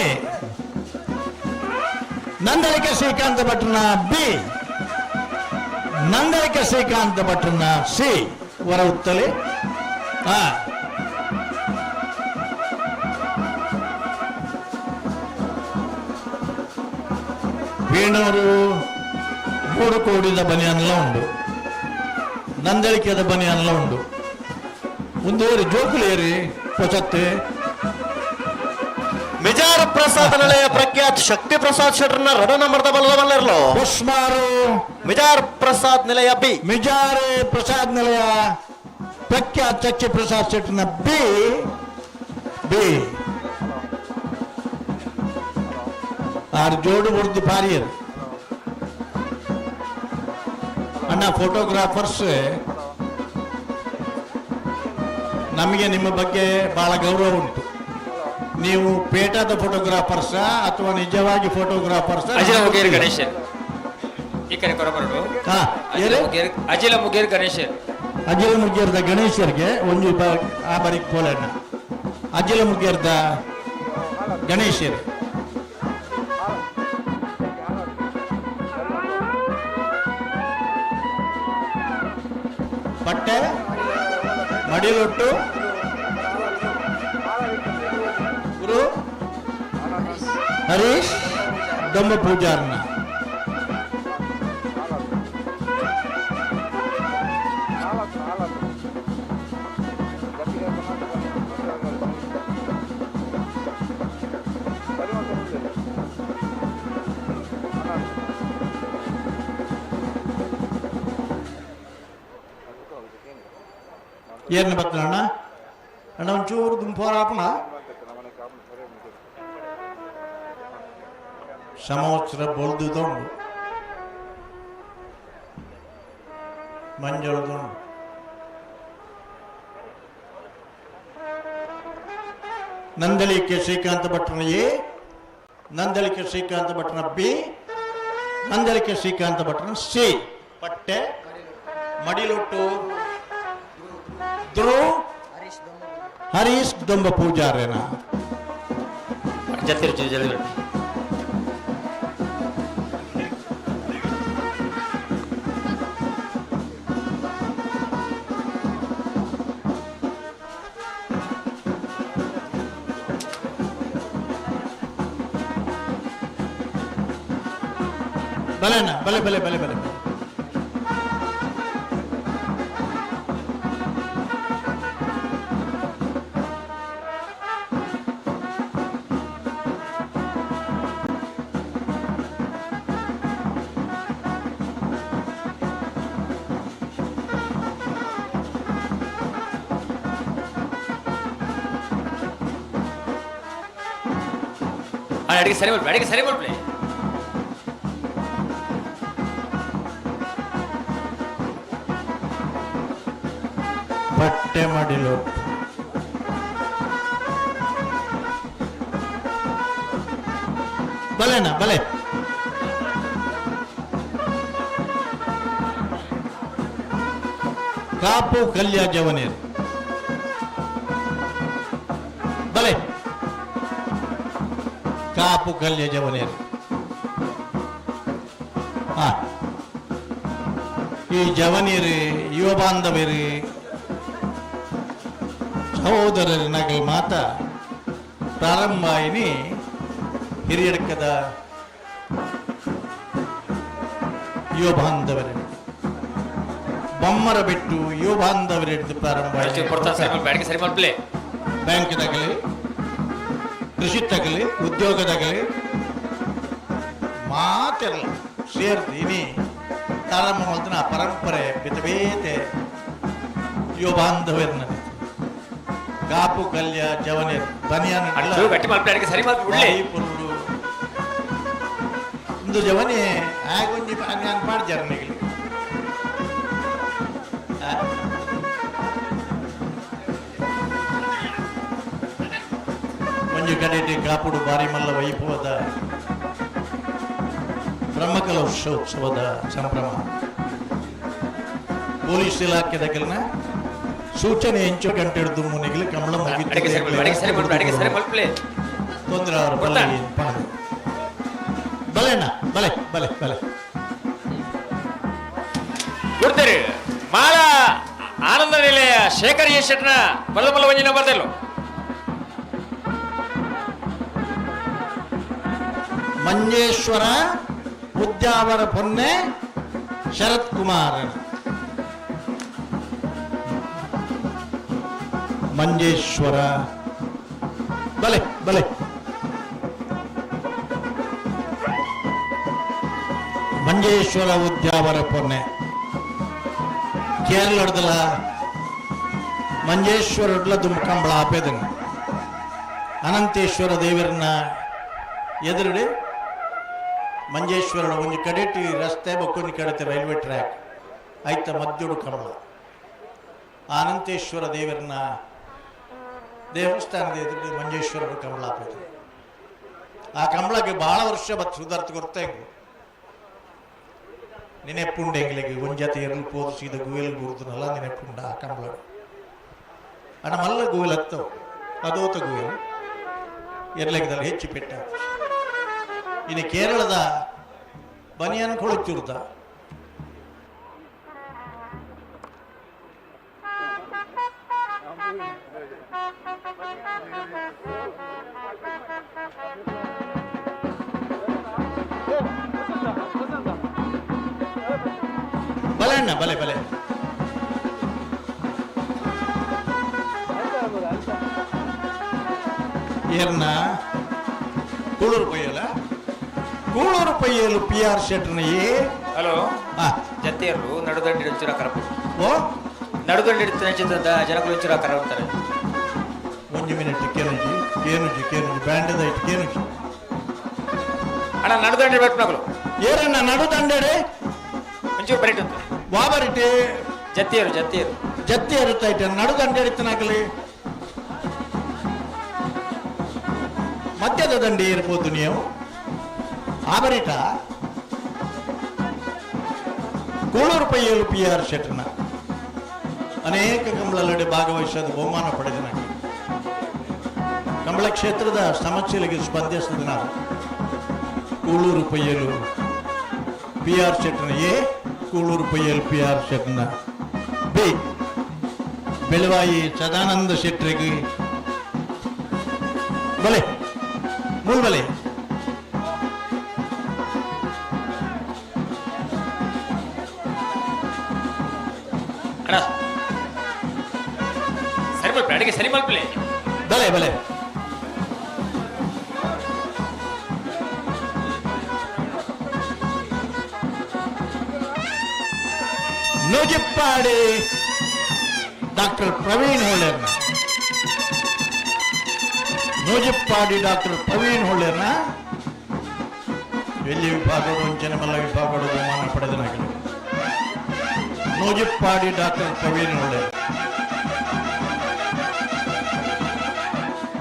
ನಂದಳಿಕ ಶ್ರೀಕಾಂತ ಭಟ್ರನ ಬಿ, ನಂದಳಿಕ ಶ್ರೀಕಾಂತ ಭಟ್ರನ ಸಿ ವರ ಉತ್ತಲೆ. ವೇಣೂರು ಮೂರು ಕೋಡಿದ ಬನಿಯನ್ಲ ಉಂಡು, ನಂದಳಿಕೆದ ಬನಿಯನ್ಲ ಉಂಡು. ಒಂದೇರಿ ಜೋಕುಲೇರಿ ಪೊಸತ್ತೆ ಮಿಜಾರ್ ಪ್ರಸಾದ್ ನಿಲಯ ಪ್ರಖ್ಯಾತ್ ಶಕ್ತಿ ಪ್ರಸಾದ್ ಶೆಟ್ಟರ್ನ ರಡ ನಂಬರ್ದ ಬಲ್ಲದ ಬಲ್ಲರ್ಲೋ ಉಸ್ಮಾರು ಮಿಜಾರ್ ಪ್ರಸಾದ್ ನಿಲಯ ಬಿ, ಮಿಜಾರ್ ಪ್ರಸಾದ್ ನಿಲಯ ಪ್ರಖ್ಯಾತ್ ಶಕ್ತಿ ಪ್ರಸಾದ್ ಶೆಟ್ಟರ್ನ ಬಿ ಬಿ ಆರು ಜೋಡು ಬುರ್ದು ಪಾರಿಯರು. ಅಣ್ಣ ಫೋಟೋಗ್ರಾಫರ್ಸ್, ನಮಗೆ ನಿಮ್ಮ ಬಗ್ಗೆ ಬಹಳ ಗೌರವ ಉಂಟು. ನೀವು ಪೇಟಾದ ಫೋಟೋಗ್ರಾಫರ್ಸ ಅಥವಾ ನಿಜವಾಗಿ ಫೋಟೋಗ್ರಾಫರ್ಸ್? ಅಜಿಲ ಮುಗೇರ್ ಗಣೇಶ್ ಈ ಕಡೆ ಕೊರಬರಡು. ಅಜಿಲ ಮುಗೇರ್ ಗಣೇಶ್, ಅಜಿಲ ಮುಗೇರ್ದ ಗಣೇಶರಿಗೆ ಒಂದು ಆ ಬರಿ ಕೋಲಣ್ಣ. ಅಜಿಲ ಮುಗೇರ್ದ ಗಣೇಶರು ಪಟ್ಟೆ ಮಡಿಲೊಟ್ಟು ಗುರು ಹರೀಶ್ ದೊಂಬ ಪೂಜಾರನ. ಏರ್ನ ಬರ್ತಣ ಅಣ್ಣ ಅಣ್ಣ ಒಂಚೂರು ದುಂಪೋರಾಪಣ ಸಮವಸ್ತ್ರ ಬೊಲ್ದುದುಂಡು ಮಂಜೊಳ್ದುಂಡು. ನಂದಳಿಕೆ ಶ್ರೀಕಾಂತ ಭಟ್ರನ ಎ, ನಂದಳಿಕೆ ಶ್ರೀಕಾಂತ ಭಟ್ರನ ಬಿ, ನಂದಳಿಕೆ ಶ್ರೀಕಾಂತ ಭಟ್ರನ ಸಿ. ಪಟ್ಟೆ ಮಡಿಲೊಟ್ಟು ಧ್ರುವ ಹರೀಶ್ ದೊಂಬ ಪೂಜಾರೇನ. ಜಲ್ದಿ. ಬಲೆ ಅಣ್ಣ, ಬಲೆ ಬಲೆ ಬಲೆ ಬಲೆ. ಅಡಿಗೆ ಸರಿ ಮಾಡ್ಲಿ, ಅಡಿಗೆ ಸರಿ ಮಾಡ್ಲಿ. ಬಟ್ಟೆ ಮಾಡಿಲು ಬಲೆಣ್ಣ ಬಲೆ. ಕಾಪು ಕಲ್ಯ ಜವನೇರು ಬಲೆ. ಕಾಪು ಕಲ್ಯ ಜವನೇರು. ಈ ಜವನೀರು ಯುವ ಬಾಂಧವರು ಸಹೋದರರ ನಗಲ್ ಮಾತ ಪ್ರಾರಂಭ ಆಯಿನಿ ಹಿರಿಯಡ್ಕದ ಯುವ ಬಾಂಧವರು ಬೊಮ್ಮರ ಬಿಟ್ಟು ಯುವ ಬಾಂಧವರು ಹಿಡಿದು ಪ್ರಾರಂಭ ಸರಿ ಮಾಡ್ಲಿ. ಬ್ಯಾಂಕ್ ತಗಲಿ, ಕೃಷಿ ತಗಲಿ, ಉದ್ಯೋಗ ತಗಲಿ, ಮಾತೆಲ್ಲ ಸೇರ್ತೀನಿ ಪ್ರಾರಂಭ ಮಾಡಿದ ಪರಂಪರೆ ಬೇತೆ ಯುವ ಬಾಂಧವ್ಯರನ್ನ ಕಾಪು ಕಲ್ಯ ಜವನೇರ್ ಬನಿಯಾನ ಗಟ್ಟಿ ಮಾಡ್ಲಿ, ಅಡಿಗೆ ಸರಿ ಮಾಡ್ಲಿ. ಇಂದು ಜವನಿ ಆಗೊಂಜಿ ಬನಿಯಾನ್ ಪಾಡ್ಜಾರ ನಿಗಲಿ. ಒಂಜಿ ಕಡೆಟಿ ಕಾಪುಡು ಬಾರಿ ಮಲ್ಲ ವೈಭವದ ಬ್ರಹ್ಮಕಲೋತ್ಸವದ ಸಂಭ್ರಮ. ಪೊಲೀಸ್ ಇಲಾಖೆ ದಕ್ಕಲ್ನ ಸೂಚನೆ ಎಂಚು ಗಂಟೆ ಹಿಡಿದು ಮುನಿಗಲಿ ಕಮಲ ಮುಗಿತು. ತೊಂದರೆ ಅವರ ಬಲೆ ಬಲೆಣ್ಣ ಬಲೆ ಬಲೆ ಬಲೆ. ಕೊಡ್ತೀರಿ ಮಾಲ ಆನಂದ ನಿಲಯ ಶೇಖರ್ ಶೆಟ್ನ ಬಲಮಲ್ಲ ಒಂಜಿನ ಬರ್ದಲ್ಲು. ಮಂಜೇಶ್ವರ ಉದ್ಯಾವರ ಪೊನ್ನೆ ಶರತ್ ಕುಮಾರ್. ಮಂಜೇಶ್ವರ ಬಲೆ ಬಲೆ. ಮಂಜೇಶ್ವರ ಉದ್ಯಾವರ ಪೊನ್ನೆ ಕೇರಳದಲ್ಲ ಮಂಜೇಶ್ವರ ದುಮ್ಕಂಬಳ ಆಪೇದಂಗ ಅನಂತೇಶ್ವರ ದೇವರನ್ನ ಎದುರುಡೆ ಮಂಜೇಶ್ವರ ಒಂದು ಕಡೆಟಿ ರಸ್ತೆ ಬಕ್ಕೊಂದು ಕಡೆತೆ ರೈಲ್ವೆ ಟ್ರ್ಯಾಕ್ ಆಯ್ತ ಮದ್ಯೋಡು ಕಂಬಳ ಅನಂತೇಶ್ವರ ದೇವರನ್ನ ದೇವಸ್ಥಾನದ ಎದುರು ಮಂಜೇಶ್ವರ ಕಂಬಳ ಆಪೇದು. ಆ ಕಂಬಳಕ್ಕೆ ಭಾಳ ವರ್ಷ ಬತ್ ಸುಧಾರ್ಥ ಗೊತ್ತಾಂಗು ನೆನೆಪುಂಡ ಎಂಗ್ಲಿಗೆ ಒಂಜಾತಿ ಎರಲು ಪೋದು ಸೀದ ಗುವೆಲ್ ಗುರುದನಲ್ಲ ನೆನೆಪುಂಡ ಆ ಕಂಬಳ ಅಣ್ಣ ಮಲ್ಲ ಗುವೆಲ್ ಹತ್ತವು ಅದೋತ ಗುವೆಲ್ ಎರ್ಲೆಗದಲ್ಲಿ ಹೆಚ್ಚು ಪೆಟ್ಟ. ಇನ್ನು ಕೇರಳದ ಬನಿಯನ್ ಕೊಳಚೂರ್ದ ಬಲೆ ಅಣ್ಣ ಬಲೆ ಬಲೆ. ಏರ್ನ ಕೂಳೂರು ಪೈಯಲ ಕೂಳೂರು ಪೈಯಲು ಪಿ ಆರ್ ಶೆಟ್ರನ ಏ ಹಲೋ ಜತೆಯರು ನಡುದಂಡಿ ಒಂಚೂರು ಕರಪು ಓ ನಡುದಂಡಿ ಚಿತ್ರದ ಜನಗಳು ಒಂಚೂರು ಕರ ಅಂತಾರೆ. ಒಂಜಿ ಮಿನಿಟ್ ಕೇನುಜಿ ಕೇನುಜಿ ಕೇನುಜಿ ಬ್ಯಾಂಡದ ಇಟ್ಟು ಕೇನುಜಿ ಅಣ್ಣ ನಡುದಂಡಿ ಬೆಟ್ನಗಳು ಏರಣ್ಣ ನಡುದಂಡೆಡೆ ಒಂಚೂರು ಬರಿಟು ವಾಬರಿಟೆ ಜತ್ತಿಯರು ಜತ್ತಿಯರು ಜತ್ತಿಯರು ತೈಟ ನಡುದಂಡೆ ಇತ್ತನಾಗಲಿ ಮಧ್ಯದ ದಂಡೆ ಇರ್ಬೋದು ನೀವು ಆಬರಿಟ ಕೂಳೂರು ಪೈಯಲು ಪಿ ಆರ್ ಶೆಟ್ಟರ್ನ ಅನೇಕ ಕಂಬಳಲ್ಲಡೆ ಭಾಗವಹಿಸೋದು ಬಹುಮಾನ ಪಡೆದ ಕಂಬಳ ಕ್ಷೇತ್ರದ ಸಮಸ್ಯೆಗಳಿಗೆ ಸ್ಪಂದಿಸಿದ ನಾವು ಕೂಳೂರು ಪೈಯಲು ಪಿ ಆರ್ ಶೆಟ್ಟರ್ನ ಎ ಕೂಳೂರು ಪೈಯಲು ಪಿ ಆರ್ ಶೆಟ್ಟರ್ನ ಬಿ ಬೆಳವಾಯಿ ಸದಾನಂದ ಶೆಟ್ಟರಿಗೆ ಬಲೆ ಮೂಲ್ ಬಲೆ. ಸರಿ ಮಲ್ಪಲೆ. ಬಲೆ ಬಲೆ. ನೂಜಿಪ್ಪಾಡಿ ಡಾಕ್ಟರ್ ಪ್ರವೀಣ್ ಹೊಳ್ಳೇರ್ನ, ನೂಜಿಪ್ಪಾಡಿ ಡಾಕ್ಟರ್ ಪ್ರವೀಣ್ ಹೊಳ್ಳೇರ್ನ ಎಲ್ಲಿ ವಿಭಾಗಗಳು ಒಂಚೆನಮಲ್ಲ ವಿಭಾಗಗಳು ಬಹುಮಾನ ಪಡೆದನಾಗಲಿ. ನೂಜಿಪ್ಪಾಡಿ ಡಾಕ್ಟರ್ ಪ್ರವೀಣ್ ಹೊಳ್ಳೇರ್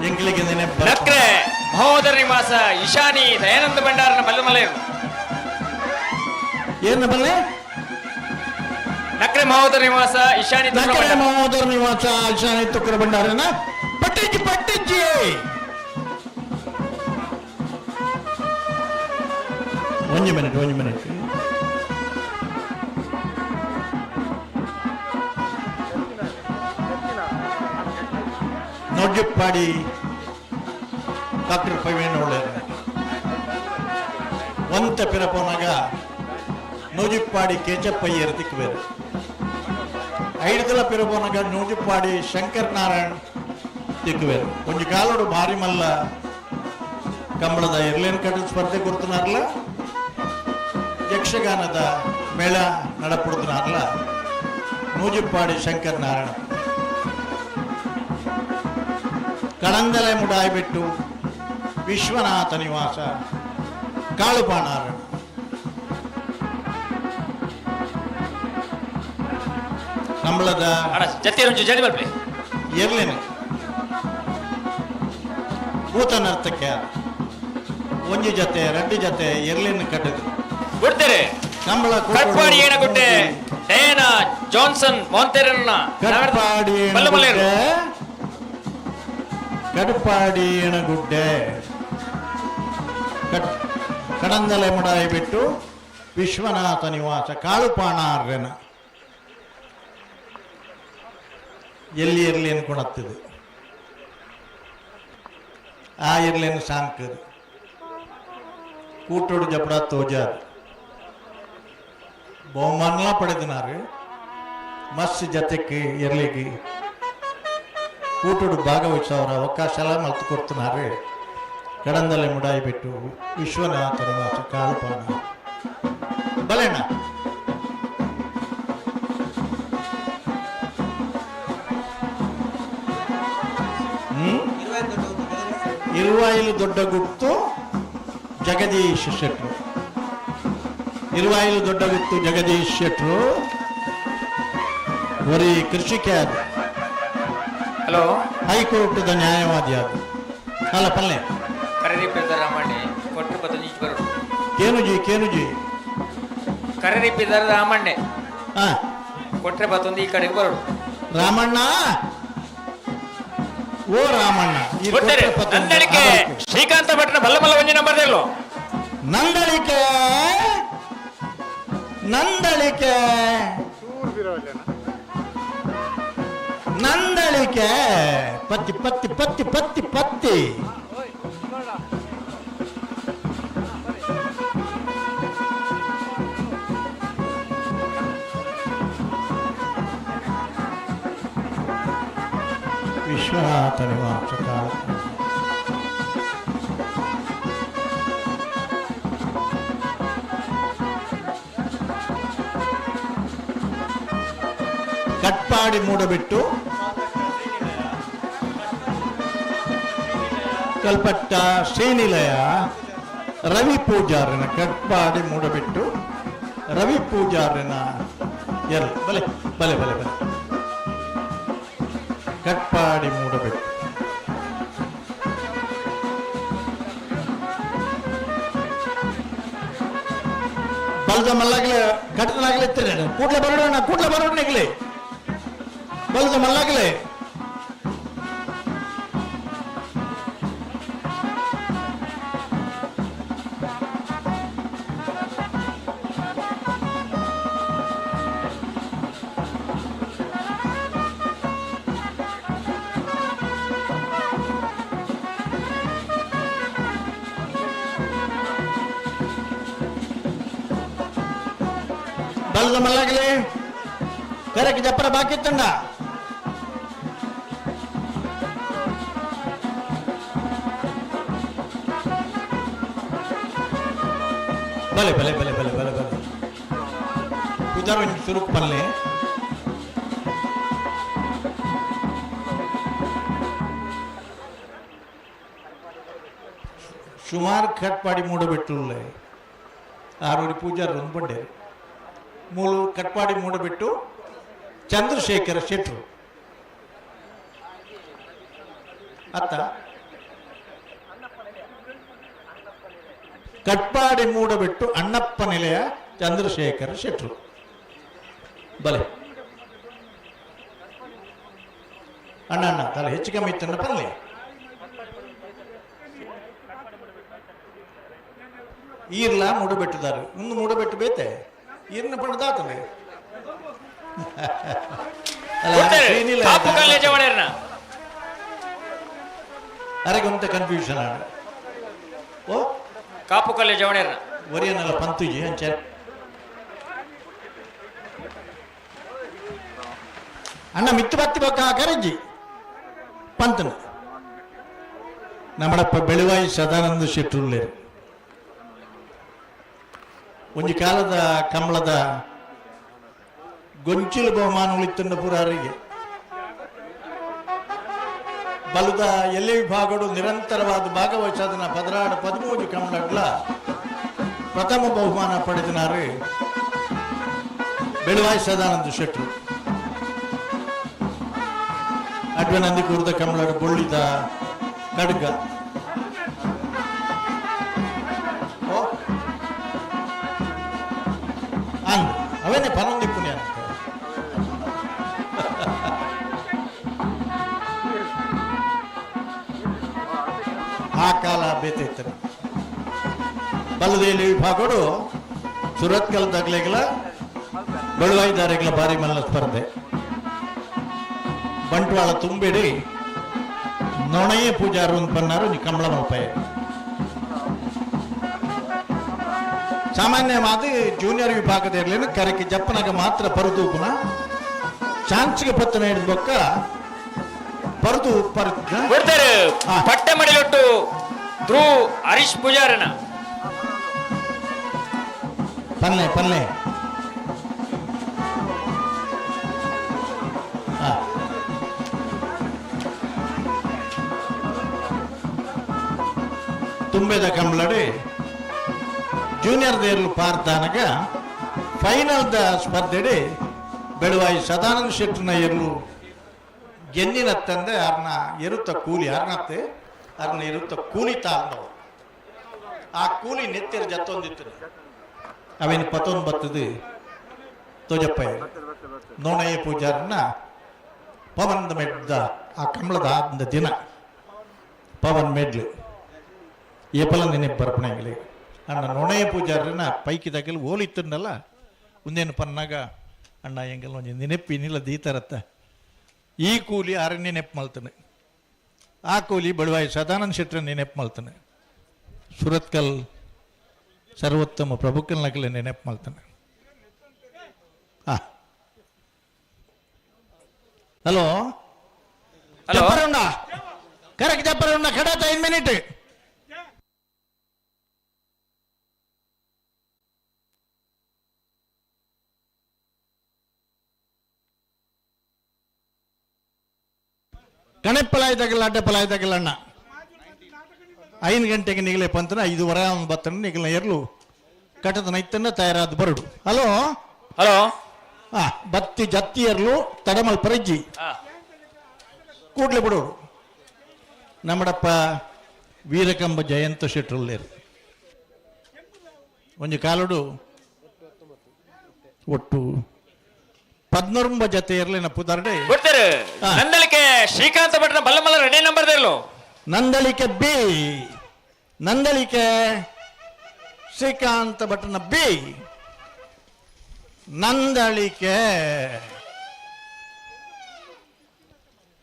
ಎಂಕ್ಲಿಗೆ ನಕ್ರೆ ಮಹೋದರ ನಿವಾಸ ಇಶಾನಿ ದಯಾನಂದ ಭಂಡಾರನ ಬಲ್ಲಮಲೆಯರು. ಏನು ಬಲ್ಲೆ? ನಕ್ರೆ ಮಹೋದರ ನಿವಾಸ ಇಶಾನಿ ನಕ್ರೆ ಮಹೋದರ ನಿವಾಸ ಇಶಾನಿ ತುಕ್ಕರ ಭಂಡಾರನ ಪಟ್ಟಿಜ್ಜಿ ಪಟ್ಟಿಜ್ಜಿ. ಒಂದು ಮಿನಿಟ್ ಒಂದು ಮಿನಿಟ್. ನೊಡ್ಡಿಪ್ಪಾಡಿ ಡಾಕ್ಟರ್ ಪ್ರವೀಣ್ ಒಳ್ಳೆಯರು ಒಂತ ಪಿರಪೋನಾಗ ನೂಜಿಪ್ಪಾಡಿ ಕೇಚಪ್ಪಯ್ಯರ್ ತಿಕ್ಕಬೇರು. ಐಡ್ದಲ ಪಿರಪೋನಾಗ ನೂಜಿಪ್ಪಾಡಿ ಶಂಕರ್ ನಾರಾಯಣ್ ತಿಕ್ಕಬೇರು. ಒಂಜಿ ಕಾಲೋಡು ಭಾರಿ ಮಲ್ಲ ಕಂಬಳದ ಎರ್ಲೇನ್ ಕಟ್ಟದ ಸ್ಪರ್ಧೆ ಕೊಡ್ತನಾರಲ್ಲ, ಯಕ್ಷಗಾನದ ಮೇಳ ನಡಪುಡ್ತನಾರಲ್ಲ ನೂಜಿಪ್ಪಾಡಿ ಶಂಕರ್ ನಾರಾಯಣ. ಕಡಂದಲೆ ಮುಡಾಯ್ಬಿಟ್ಟು ವಿಶ್ವನಾಥ ನಿವಾಸ ಕಾಳುಪಾನಾರಣ. ಕಂಬಳದ ಎರ್ಲೇನು ಭೂತ ನರ್ತಕ್ಕೆ ಒಂಜಿ ಜೊತೆ ರೆಡ್ಡಿ ಜೊತೆ ಎರ್ಲೇನು ಕಟ್ಟದು ಬಿಡ್ತಾರೆ. ಕಂಬಳ ಕಟ್ಪಾಡಿ ಏನಗುಡ್ಡೆ ಡಯಾನಾ ಜಾನ್ಸನ್ ಮೊಂತೆರನ್ನ ಕಟ್ಪಾಡಿ ಕಡುಪಾಡಿ ಎಣಗುಡ್ಡೆ ಕಡಂದಲೆ ಮುಡಾಯಿ ಬಿಟ್ಟು ವಿಶ್ವನಾಥ ನಿವಾಸ ಕಾಳುಪಾಣಾರ್ಯನ ಎಲ್ಲಿ ಎರ್ಲೇನು ಕೊಣತ್ತದೆ ಆ ಎರ್ಲೇನು ಸಾಂಕದು ಕೂಟೋಡು ಜಪಡ ತೋಜಾದು ಬಹುಮಾನಲ ಪಡೆದಿನಾರು ಮಸ್ತ್ ಜತೆಕ್ಕೆ ಎರ್ಲಿಗೆ ಕೂಟೋಡು ಭಾಗವಹಿಸೋರ ಅವಕಾಶ ಎಲ್ಲ ಮಲ್ತು ಕೊಡ್ತಿನಾರು. ಕಡಂದಲೆ ಮುಡಾಯಿ ಬಿಟ್ಟು ವಿಶ್ವನಾಥ ನಿವಾಸ ಕಾಳುಪಾಣ ಬಲೆಣ್ಣ. ಇರುವಾಯಿಲು ದೊಡ್ಡ ಗುತ್ತು ಜಗದೀಶ್ ಶೆಟ್ರು, ಇರುವಾಯಿಲು ದೊಡ್ಡ ಗುತ್ತು ಜಗದೀಶ್ ಶೆಟ್ರು ಬರೀ ಕೃಷಿಕೆ ಅದು. ಹಲೋ, ಹೈಕೋರ್ಟ್ದ ನ್ಯಾಯವಾದಿ ಅದು. ಅಲ್ಲ ಪಲ್ಲೆ ಕರರಿಪಿದ ರಾಮಣ್ಣೆ ಕೊಟ್ಟು ಬದಲು ಬರೋಡು. ಕೇನುಜಿ ಕೇನುಜಿ ಕರರಿಪಿದ ರಾಮಣ್ಣೆ ಕೊಟ್ರೆ ಬತ್ತೊಂದು ಈ ಕಡೆಗೆ ಬರೋಡು. ರಾಮಣ್ಣ ಓ ರಾಮಣ್ಣ ನಂದಳಿಕೆ ಶ್ರೀಕಾಂತ ಭಟ್ನ ಬಲ್ಲಮಲ್ಲ ಒಂಜಿ ನಂಬರ್ ದೇಲು. ನಂದಳಿಕೆ ನಂದಳಿಕೆ ನಂದಳಿಕೆ ಪತ್ತಿ ಪತ್ತಿ ಪತ್ತಿ ಪತ್ತಿ ಪತ್ತಿ. ವಿಶ್ವನಾಥ ನಿವಾಸ ಕಾಳ ಕಟ್ಪಾಡಿ ಮೂಡಬಿಟ್ಟು ಕಲ್ಪಟ್ಟ ಶ್ರೀನಿಲಯ ರವಿ ಪೂಜಾರನ ಕಟ್ಪಾಡಿ ಮೂಡಬಿಟ್ಟು ರವಿ ಪೂಜಾರನ ಎಲ್ ಬಲೆ ಬಲೆ ಬಲೆ ಬಲೆ ಕಟ್ಪಾಡಿ ಮೂಡಬಿಟ್ಟು ಬಲ್ದ ಮಲ್ಲಾಗ್ಲೆ ಕಟ್ಟಲಾಗ್ಲೆ ಕೂಡ್ಲೆ ಬರೋಣ ಕೂಡ್ಲೆ ಬರೋಣ ಇಗ್ಲಿ ಬಲ್ದ ಮಲ್ಲಾಗ್ಲೆ ಬಲ್ದ ಮಲ್ಲಾಗ್ಲೆ ಕರೆಕ್ಟ್ ಜಪ್ಪರ ಬಾಕಿ ತಂಡ. ಬಲೆ ಬಲೆ ಬಲೆ ಬಲೆ ಬಲೆ ಬಲೆ ಪುದರ್ ಒಂಜಿ ಸುರುಕ್ ಪಲ್ಲೆ. ಸುಮಾರು ಕಟ್ಪಾಡಿ ಮೂಡಬಿಟ್ಟುಲ್ಲೆ ಆರೂರಿ ಪೂಜಾರು ಒಂದು ಬಂಡೆ ಮೂಲು ಕಟ್ಪಾಡಿ ಮೂಡಬಿಟ್ಟು ಚಂದ್ರಶೇಖರ ಶೆಟ್ರು ಅತ್ತ ಕಟ್ಪಾಡಿ ಮೂಡಬಿಟ್ಟು ಅಣ್ಣಪ್ಪ ನಿಲಯ ಚಂದ್ರಶೇಖರ ಶೆಟ್ರು. ಬಲೆ ಅಣ್ಣ ಅಣ್ಣ ತಲೆ ಹೆಚ್ಚು ಕಮ್ಮಿ ಇತ್ತಣ್ಣ ಪಲ್ಲೆ. ಈರ್ಲ ಮೂಡಬೆಟ್ಟುದಾರು ಮುಂದೆ ಮೂಡಬೆಟ್ಟು ಬೇತೆ ಈರ್ನ ಪಡೆದಾತನೆ. ಅರೆಗೊಂತ ಕನ್ಫ್ಯೂಷನ್ ಆಡ. ಓ ಕಾಪು ಕಲ್ಲೆ ಜವಣೇರ್ನ ಒರಿಯನಲ್ಲ ಪಂತುಜಿ ಅಂಚೆ ಅಣ್ಣ ಮಿತ್ತು ಬತ್ತಿ ಬಕ್ಕ ಕರಜ್ಜಿ ಪಂತನ ನಮ್ಮಡಪ್ಪ ಬೆಳುವಾಯಿ ಸದಾನಂದ ಶೆಟ್ಟುಳ್ಳೇರು ಒಂಜಿ ಕಾಲದ ಕಮಲದ ಗೊಂಚಿಲು ಬಹುಮಾನ ಉಳಿತಂಡ ಪುರಾರಿಗೆ ಬಲದ ಎಲ್ಲಿ ವಿಭಾಗಗಳು ನಿರಂತರವಾದ ಭಾಗವಹಿಸಾದನ 14 13 ಕಮಲಡ್ಲ ಪ್ರಥಮ ಬಹುಮಾನ ಪಡೆದನಾರು ಬೆಳುವಾಯಿ ಸದಾನಂದ ಶೆಟ್ರು. ಅಡ್ವನಂದಿ ಕೂರ್ದ ಕಮಲಡು ಬೊಳ್ಳಿದ ಕಡ್ಗ. ಅಂದ್ ಅವೇನೆ ಪನೊಂದಿ ಪುಣ್ಯ ಅಂತ. ಆ ಕಾಲ ಬೇತೈತನ. ಬಲ್ಲದೇಲಿ ವಿಭಾಗಗಳು ಸುರತ್ಕಲ್ ತಗ್ಲೆಗಳ ಬೆಳುವಾಯಿದಾರೆಗಳ ಬಾರಿ ಮಲ್ಲ ಸ್ಪರ್ಧೆ. ಬಂಟ್ವಾಳ ತುಂಬಿಡಿ ನೊಣೆಯ ಪೂಜಾರು ಅಂತ ಬನ್ನಾರು ಕಮಲ ಮಲ್ಪಾಯ. ಸಾಮಾನ್ಯವಾದ ಜೂನಿಯರ್ ವಿಭಾಗದ ಇರಲಿಲ್ಲ ಕರಕ್ಕೆ ಜಪ್ಪನಾಗ ಮಾತ್ರ ಪರುತೂಪುನ ಚಾನ್ಸ್ಗೆ ಪತ್ತನ ಹಿಡಿದ ಬೊಕ್ಕ ಪರುತು ಕೊಡ್ತಾರೆ. ಪಟ್ಟೆ ಮಡಿಲೊಟ್ಟು ಧ್ರುವ ಹರೀಶ್ ಪೂಜಾರನ. ಪಲ್ಲೆ ಪಲ್ಲೆ ತುಂಬಿದ ಕಂಬಳಡಿ ಜೂನಿಯರ್ ದೇರ್ಲು ಪಾರ್ದಾನಗ ಫೈನಲ್ the ಸ್ಪರ್ಧೆಡಿ ಬೆಳುವಾಯಿ ಸದಾನಂದ ಶೆಟ್ಟನ ಎರ್ಲು ಗೆನ್ನಿನತ್ತಂದೆ ಅರ್ನ ಎರುತ್ತ ಕೂಲಿ ಅರ್ನತ್ತೆ ಅರ್ನ ಎರುತ್ತ ಕೂಲಿ ತಾಂದವು. ಆ ಕೂಲಿ ನೆತ್ತಿರ ಜತ್ತೊಂದಿತ್ತು ಅವೇನು ಪತ್ತೊಂಬತ್ತದು ತೋಜಪ್ಪ ನೋಣಯ್ಯ ಪೂಜಾರನ್ನ ಪವನ್ದ ಮೆಡ್ದ ಆ ಕಮಲದ ಆದ ದಿನ ಪವನ್ ಮೆಡ್ಲು ಏಪಲ ನೆನಪು ಬರಪಣೆಂಗಲಿ ಅಣ್ಣ ನೊಣೆಯ ಪೂಜಾರನ ಪೈಕಿ ತಗಲು ಓಲಿತ್ತನ್ನಲ್ಲ ಒಂದೇನು ಪನ್ನಾಗ ಅಣ್ಣ ಎಂಗಲ್ ಒಂಜಿ ನೆನಪು ಇನ್ನಿಲ್ಲ ದೀತರತ್ತ ಈ ಕೂಲಿ ಅರಣ್ಯ ನೆನಪು ಮಲ್ತಾನೆ ಆ ಕೂಲಿ ಬಳುವಾಯಿ ಸದಾನಂದ ಶೆಟ್ಟರ ನೆನಪು ಮಲ್ತಾನೆ ಸುರತ್ಕಲ್ ಸರ್ವೋತ್ತಮ ಪ್ರಭುಕಲ್ ನಕಲೆ ನೆನಪು ಮಲ್ತಾನೆ. ಹಲೋ ಜಪ್ಪರುಂಡ ಕರೆಕ್ಟ್ ಜಪ್ಪರುಂಡ ಕಡತ 5 ಮಿನಿಟ್. ಕಣೆಪ್ಪಲಾಯ್ದಾಗಲ್ಲ ಅಡ್ಡಪ್ಪಲಾಯ್ದಾಗಲ್ಲ ಅಣ್ಣ 5 ಗಂಟೆಗೆ ನಿಗಲೆ ಪಂತನ 5:15 ಬತ್ತನ ನಿಗಲ ಎರ್ಲು ಕಟದ ನೈತನ್ನ ತಯಾರಾದ ಬರಡು. ಹಲೋ ಹಲೋ ಹಾ ಬತ್ತಿ ಜತ್ತಿ ಎರ್ಲು ತಡಮಲ್ ಪರಜ್ಜಿ ಕೂಡ್ಲೆ ಬಿಡೋರು. ನಮ್ಮಡಪ್ಪ ವೀರಕಂಬ ಜಯಂತ ಶೆಟ್ರುಲ್ಲೇರು ಒಂಜಿ ಕಾಲುಡು ಒಟ್ಟು 19 ಜೊತೆ ಇರಲಿನ ಪುದರ್ಡೆ ಕೊಡ್ತಾರೆ. ನಂದಳಿಕೆ ಶ್ರೀಕಾಂತ ಭಟ್ನ ಬಲ್ಲಮಲ್ಲ ರೆಡಿ ನಂಬರ್ ದೇರ್ಲು. ನಂದಳಿಕೆ ಬಿ ನಂದಳಿಕೆ ಶ್ರೀಕಾಂತ ಭಟ್ನ ಬಿ ನಂದಳಿಕೆ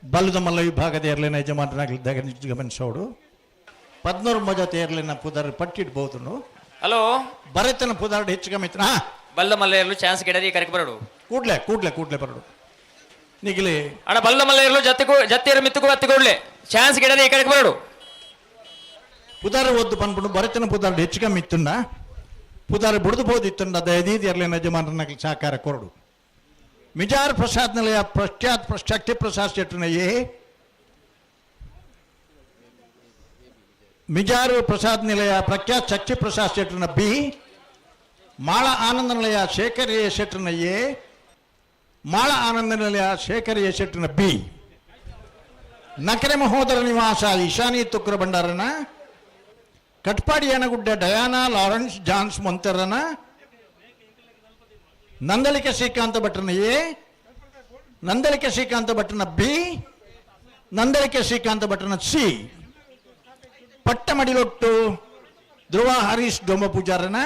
ಬಲ್ಲದ ಮಲ್ಲ ವಿಭಾಗದ ಏರ್ಲಿನ ಯಜಮಾನರಾಗಲಿದ್ದಾಗ ಗಮನಿಸೋಡು 14 ಜೊತೆ ಏರ್ಲಿನ ಪುದರ್ ಪಟ್ಟಿಡ್ಬೋದು. ಹಲೋ ಬರೆತನ ಪುದರ್ಡ್ ಹೆಚ್ಚು ಕಮ್ಮಿ ಬಲ್ಲ ಮಲ್ಲ ಇರಲು ಚಾನ್ಸ್ ಗಿಡದಿ ಕರೆಕ್ ಬರಡು. ಕೂಡ್ಲೆ ಕೂಡ್ಲೆ ಕೂಡ್ಲೆ ಬರಡು ನಿಗಲಿ ಅಣ್ಣ ಬಲ್ಲ ಮಲ್ಲ ಇರಲು ಜತ್ತಿಗೂ ಜತ್ತಿಯರು ಮಿತ್ತುಕು ಹತ್ತಿ ಕೂಡ್ಲೆ ಚಾನ್ಸ್ ಗಿಡದಿ ಈ ಕಡೆಗೆ ಬರಡು. ಪುದರ್ ಒದ್ದು ಬಂದ್ಬಿಡು ಬರೆತನ ಪುದರ್ಡ್ ಹೆಚ್ಚು ಕಮ್ಮಿ ಇತ್ತನ್ನ ಪುದಾರ್ ಬುಡ್ದು ಬೋದಿತ್ತಂಡ ದಯದೀದ್ ಎರ್ಲಿನ ಯಜಮಾನರನ್ನ ಸಹಕಾರ ಕೊರಡು. ಮಿಜಾರ್ ಪ್ರಸಾದ್ ನಿಲಯ ಪ್ರಖ್ಯಾತ್ ಶಕ್ತಿ ಪ್ರಸಾದ್ ಶೆಟ್ಟನ ಎ, ಮಿಜಾರು ಪ್ರಸಾದ್ ನಿಲಯ ಪ್ರಖ್ಯಾತ್ ಶಕ್ತಿ Prasad ಶೆಟ್ಟನ B, ಮಾಳ Ananda Nilaya Shekhar A ಶೆಟ್ಟನ A, Mala Ananda Nilaya Shekhar A ಶೆಟ್ಟನ ಬಿ, ನಕರೆ ಮಹೋದರ ನಿವಾಸ ಈಶಾನಿ ತುಕ್ರ ಭಂಡಾರನ, Katpadi Yenagudda Diana Lawrence Johne's ಮೊಂತರನ, ನಂದಳಿಕೆ ಶ್ರೀಕಾಂತ ಭಟ್ರನ ಎ, ನಂದಳಿಕೆ ಶ್ರೀಕಾಂತ ಭಟ್ರನ ಬಿ, ನಂದಳಿಕೆ ಶ್ರೀಕಾಂತ ಭಟ್ರನ ಸಿ, ಪಟ್ಟಮಡಿಲೊಟ್ಟು ಧ್ರುವ ಹರೀಶ್ ಡೊಂಬ ಪೂಜಾರನ,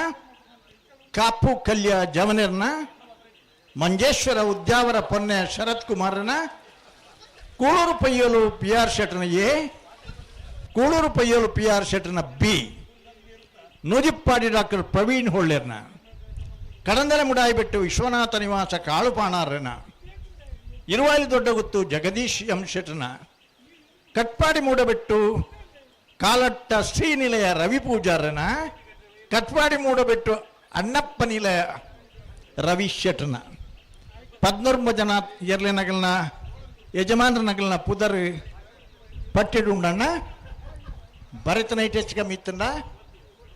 ಕಾಪು ಕಲ್ಯ ಜವನಿರ್ನ, ಮಂಜೇಶ್ವರ ಉದ್ಯಾವರ ಪೊನ್ನೆ ಶರತ್ ಕುಮಾರನ, ಕೂಳೂರು ಪಯ್ಯಲು ಪಿ ಆರ್ ಶೆಟ್ಟನ A, Kulur Payyal P R ಶೆಟ್ಟನ ಬಿ, ನೂಜಿಪ್ಪಾಡಿ ಡಾಕ್ಟರ್ ಪ್ರವೀಣ್ ಹೊಳ್ಳೇರ್ನ, ಕಡಂದಲೆ ಮುಡಾಯಿಬೆಟ್ಟು ವಿಶ್ವನಾಥ ನಿವಾಸ ಕಾಳುಪಾಣಾರನ, ಇರುವಾಲಿ ದೊಡ್ಡಗುತ್ತು ಜಗದೀಶ್ ಎಂ ಶೆಟ್ಟನ, ಕಟ್ಪಾಡಿ ಮೂಡಬೆಟ್ಟು ಕಾಲಟ್ಟ ಶ್ರೀನಿಲಯ ರವಿ ಪೂಜಾರನ, ಕಟ್ಪಾಡಿ ಮೂಡಬೆಟ್ಟು ಅಣ್ಣಪ್ಪ ನಿಲಯ ರವಿ ಶೆಟ್ಟನ, ಪದ್ನೂರ್ಮ ಜನ ಎರ್ಲೆನಗಲ್ನ ಯಜಮಾನ್ರ ನಗಲ್ನ ಪುದರ್ ಪಟ್ಟಿಡುಂಡಣ್ಣ ಭರತನ ಹೆಚ್ಚು ಕಮ್ಮಿ ಇತ್ತಂಡ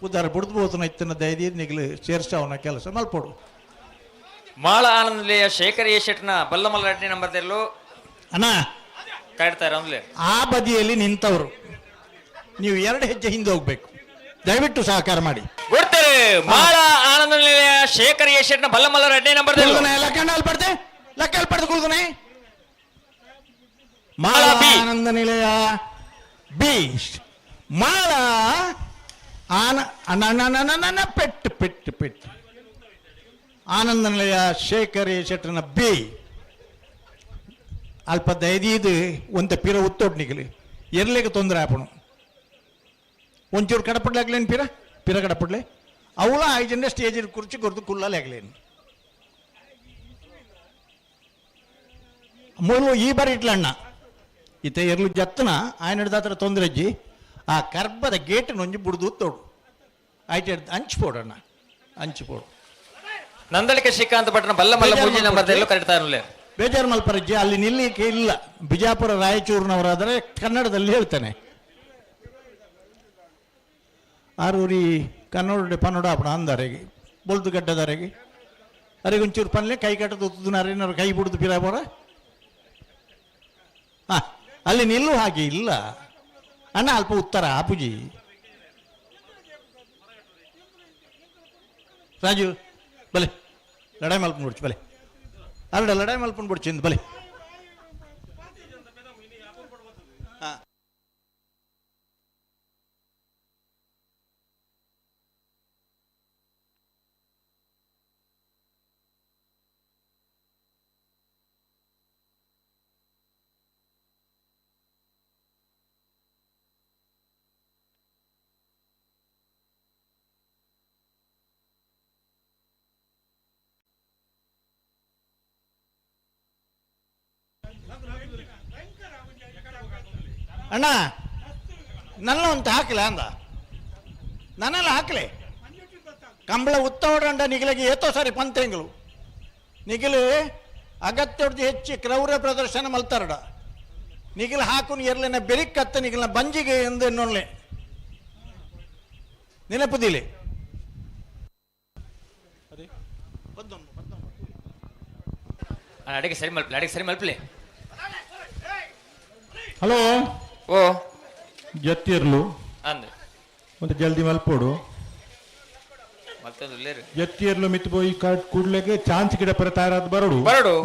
ಪುದರ್ ಬುಡ್ದು ಇತ್ತನ ದಯದಿ ನಿಗಲು ಸೇರ್ಸಾವನ ಕೆಲಸ ಮಲ್ಪೋಡು. ಮಾಳ ಆನಂದಲೆಯ ಶೇಖರ್ ಎ ಶೆಟ್ನ ಬಲ್ಲಮಲ್ಲ ರೆಡ್ಡಿ ನಂಬರ್ ತೆರಲು ಅಣ್ಣ ಕಾಯ್ತಾರೆ ಅಂದ್ರೆ ಆ ಬದಿಯಲ್ಲಿ ನಿಂತವರು ನೀವು ಎರಡು ಹೆಜ್ಜೆ ಹಿಂದೆ ಹೋಗ್ಬೇಕು, ದಯವಿಟ್ಟು ಸಹಕಾರ ಮಾಡಿ. ಗುಡ್ತಾರೆ ಮಾಳ ಆನಂದ ನಿಲಯ ಶೇಖರ್ ಎ ಶೆಟ್ನ ಬಲ್ಲಮಲ್ಲ ರೆಡ್ಡಿ ನಂಬರ್ ತೆರಲು ಲಕ್ಕಣ್ಣ ಅಲ್ಲಿ ಪಡ್ದೆ ಲಕ್ಕ ಅಲ್ಲಿ ಪಡೆದು ಕೂದನೆ ಮಾಳ ಆನಂದ ನಿಲಯ ಬಿ ಮಾಳ ಆನ ಅಣ್ಣ ಪೆಟ್ಟು ಪೆಟ್ಟು ಪೆಟ್ಟು ಆನಂದ ನಿಲಯ ಶೇಖರ್ ಎ ಶೆಟ್ಟನ ಬಿ ಅಲ್ಪ ದಯದೀದು ಒಂತ ಪಿರ ಉತ್ತೋಟ್ ನಿಗಲಿ ಎರ್ಲಿಗೆ ತೊಂದರೆ ಆಪಣು ಒಂಚೂರು ಕಡಪಡ್ಲಾಗ್ಲೇನು ಪಿರ ಪಿರ ಕಡಪಡ್ಲೆ ಅವಳ ಐಜಂಡ ಸ್ಟೇಜ್ ಕುರ್ಚಿ ಕೊರ್ದು ಕುಲ್ಲಲಾಗ್ಲೇನು ಮೂರು ಈ ಬಾರಿ ಇಟ್ಲಣ್ಣ ಇತ್ತ ಎರ್ಲು ಜತ್ತನ ఆయన ದಾತ್ರ ತೊಂದರೆ ಅಜ್ಜಿ ಆ ಕರ್ಬದ ಗೇಟ್ ನೊಂಜಿ ಬುಡ್ದು ತೋಡು ಆಯ್ತು ಹಂಚ್ಪೋಡಣ್ಣ ಹಂಚ್ಪೋಡು. ನಂದಳಿಕೆ ಶ್ರೀಕಾಂತ ಭಟ್ನ ಬಲ್ಲಮಲ್ಲ ಮೂಜಿ ನಂಬರ್ ತೆರಲು ಕರೆಡ್ತಾರೆ. ಬೇಜಾರು ಮಲ್ಪರಜ್ಜಿ ಅಲ್ಲಿ ನಿಲ್ಲಿಕ್ಕೆ ಇಲ್ಲ. ಬಿಜಾಪುರ ರಾಯಚೂರಿನವರಾದರೆ ಕನ್ನಡದಲ್ಲಿ ಹೇಳ್ತಾನೆ. ಆರೂರಿ ಕನ್ನಡ ಪನ್ನಡ ಅಪ್ಪಣ ಅಂದಾರೆಗೆ ಬೊಲ್ದು ಗಡ್ಡದಾರೆಗೆ ಅರೆಗೆ ಒಂಚೂರು ಪನ್ಲೆ ಕೈ ಕಟ್ಟದು ಒತ್ತುನಾರೇನಾರು ಕೈ ಬಿಡುದು ಪಿರಾಬೋರ ಹಾಂ ಅಲ್ಲಿ ನಿಲ್ಲು ಹಾಗೆ ಇಲ್ಲ ಅಣ್ಣ ಅಲ್ಪ ಉತ್ತರ ಆಪುಜಿ ರಾಜು ಬಲೆ ಲಡಾಯಿ ಮಲ್ಪನ್ ಬಿಡ್ಚು ಬಲೆ ಅರಡ ಲಡಾಯಿ ಮಲ್ಪನ್ ಬಿಡ್ಚಿಂದು ಬಲೆ ಹಾಂ ಅಣ್ಣ ನನ್ನ ಅಂತ ಹಾಕಲ ಅಂದ ನನ್ನೆಲ್ಲ ಹಾಕಲೆ ಕಂಬಳ ಉತ್ತೋಡಂಡ ನಿಗಲಿಗೆ ಏತೋ ಸಾರಿ ಪಂತೆಂಗಳು ನಿಗಲು ಅಗತ್ಯೊಡ್ದು ಹೆಚ್ಚು ಕ್ರೌರ್ಯ ಪ್ರದರ್ಶನ ಮಲ್ತಾರಡ ನಿಗಲು ಹಾಕು ಎರ್ಲೆನ ಬೆರಿಕತ್ತ ನಿಗಲ್ನ ಬಂಜಿಗೆ ಎಂದು ಎನ್ನೊಳ್ಳೆ ನೆನಪುದಿಲೆ ಅಡಿಗೆ ಸರಿ ಮಲ್ಪಲೆ ಅಡಿಗೆ ಸರಿ ಮಲ್ಪಲೆ. ಹಲೋ ಓ ಜತ್ತಿರ್ಲು ಅಂದ್ ಮತ್ತೆ ಜಲ್ದಿ ಮಲ್ಪೋಡು ಮತ್ತೊಂದು ಲೇರು ಜತ್ತಿರ್ಲು ಮಿತ್ ಪೋಯಿ ಕೂಡ್ಲೆಗೆ ಚಾನ್ಸ್ ಗಿಡ ಪರ ತಯಾರಾದ ಬರೋಡು ಬರೋಡು.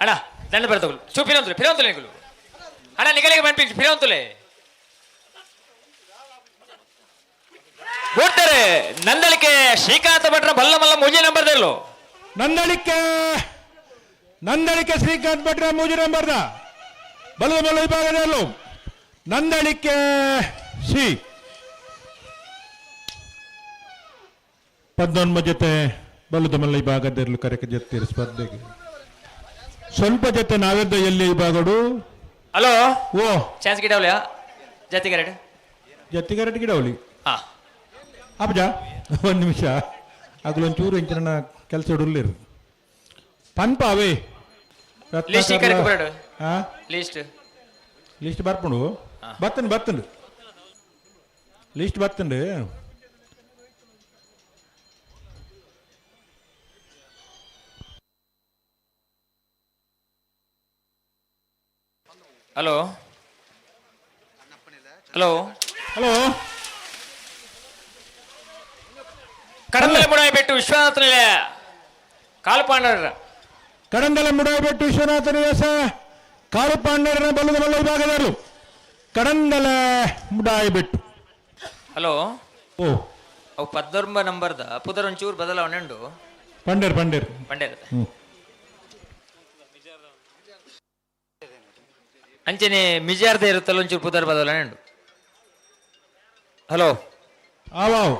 ಅಣ್ಣ ದಂಡ ಬರ್ತಗಳು ಚೂ ಫಿರಂತುಲೆ ಫಿರಂತುಲೆ ನಿಗಲು ಅಣ್ಣ ನಿಗಲಿಗೆ ಬಂದ್ಪಿ ಫಿರಂತುಲೆ ಕೊಡ್ತಾರೆ. ನಂದಳಿಕೆ ಶ್ರೀಕಾಂತ ಭಟ್ರ ಬಲ್ಲಮಲ್ಲ ಮೂಜಿ ನಂಬರ್ ದೆಲ್ಲು ನಂದಳಿಕೆ ನಂದಳಿಕೆ ಶ್ರೀಕಾಂತ್ ಭಟ್ರ ಮೂಜಿ ನಂಬರ್ದ ಬಲ್ಲ ಬಲ್ಲ ವಿಭಾಗದಲ್ಲೂ ನಂದಳಿಕೆ ಸಿ ಪದ್ದೊನ್ಮ ಜೊತೆ ಬಲ್ಲುದ ಮಲ್ಲ ವಿಭಾಗದೆರ್ಲು ಕರೆಕ ಜತ್ತಿರು ಸ್ಪರ್ಧೆಗೆ ಸ್ವಲ್ಪ ಜೊತೆ ನಾವೆದ್ದ ಎಲ್ಲಿ ವಿಭಾಗಡು. ಹಲೋ ಓ ಚಾನ್ಸ್ ಗಿಡವಲಿಯಾ ಜತ್ತಿಗರಡು ಜತ್ತಿಗರಡು ಗಿಡವಲಿ. ಹಾಂ ಅಪ್ಜ ಒಂದು ನಿಮಿಷ ಅಗಲೊಂಚೂರು ಇಂಚಿನ ಕೆಲಸ ಇಡಲಿರು ಪನ್ಪ ಅವೇ ಲಿಸ್ಟ್ ಕರೆಕ್ ಬರಡು. ಹಾಂ ಲಿಸ್ಟ್ ಲಿಸ್ಟ್ ಬರ್ಪುಂಡು ಬತ್ತಂಡು ಬತ್ತಂಡು ಲಿಸ್ಟ್ ಬತ್ತಂಡು. Hello hello hello Kadandale Mudaibettu Vishwanatha Nilaya ಕಾಲುಪಾಂಡರ ಕಡಂದಲ ಮುಡಾಯಬೆಟ್ಟು ವಿಶ್ವನಾಥ ನಿವಾಸ ಕಾಲುಪಾಂಡರನ ಬಲ್ಲದ ಮಲ್ಲ ವಿಭಾಗದವರು ಕಡಂದಲ ಮುಡಾಯಬೆಟ್ಟು. ಹಲೋ ಓ ಅವು ಪದ್ದೊಂಬ ನಂಬರ್ದ ಪುದರ್ ಒಂಚೂರು ಬದಲಾವಣೆ ಉಂಡು. ಪಂಡೇರ್ ಪಂಡೇರ್ ಪಂಡೇರ್ ಅಂಚನೆ ಮಿಜಾರ್ದ ಇರುತ್ತಲ್ಲ ಒಂಚೂರು ಪುದರ್ ಬದಲಾವಣೆ ಉಂಡು. ಹಲೋ ಆವಾವ್.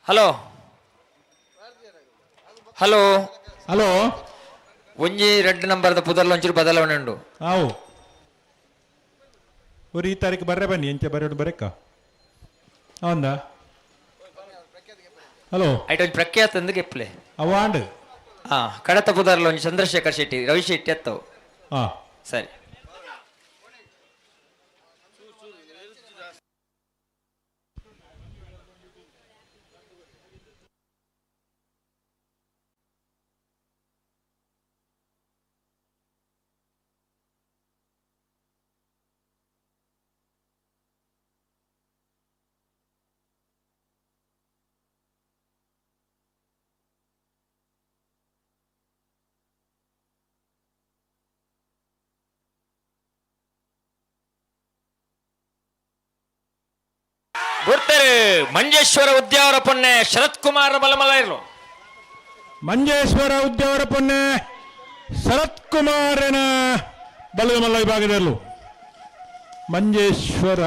ಹಲೋ ಹಲೋ ಹಲೋ ಒಂಜಿ ರೆಡ್ ನಂಬರ್ದ ಪುದರ್ಲ ಒಂಚೂರು ಬದಲಾವಣೆ ಉಂಡು. ಆವು ஒரு ಈ ತಾರೀಕು ಬರ್ರೆ ಬನ್ನಿ ಎಂಚೆ ಬರೋಡು ಬರೆಕ್ಕ ಹೌದಾ. ಹಲೋ ಐಟ್ ಒಂಜಿ ಪ್ರಖ್ಯಾತ ಅಂದ್ ಗೆಪ್ಲೆ ಅವಾಂಡ್. ಹಾ ಕಡತ ಪುದರ್ಲ ಒಂಜಿ ಚಂದ್ರಶೇಖರ್ ಶೆಟ್ಟಿ ರವಿ ಶೆಟ್ಟಿ ಅತ್ತವು. ಹಾ ಸರಿ. ಗುರ್ತರು ಮಂಜೇಶ್ವರ ಉದ್ಯಾವರ ಪೊನ್ನೆ ಶರತ್ ಕುಮಾರ್ ಬಲಮಲ ಇರಲು. ಮಂಜೇಶ್ವರ ಉದ್ಯಾವರ ಪೊನ್ನೆ ಶರತ್ ಕುಮಾರನ ಬಲಮಲ್ಲ ವಿಭಾಗದಲ್ಲೂ ಮಂಜೇಶ್ವರ.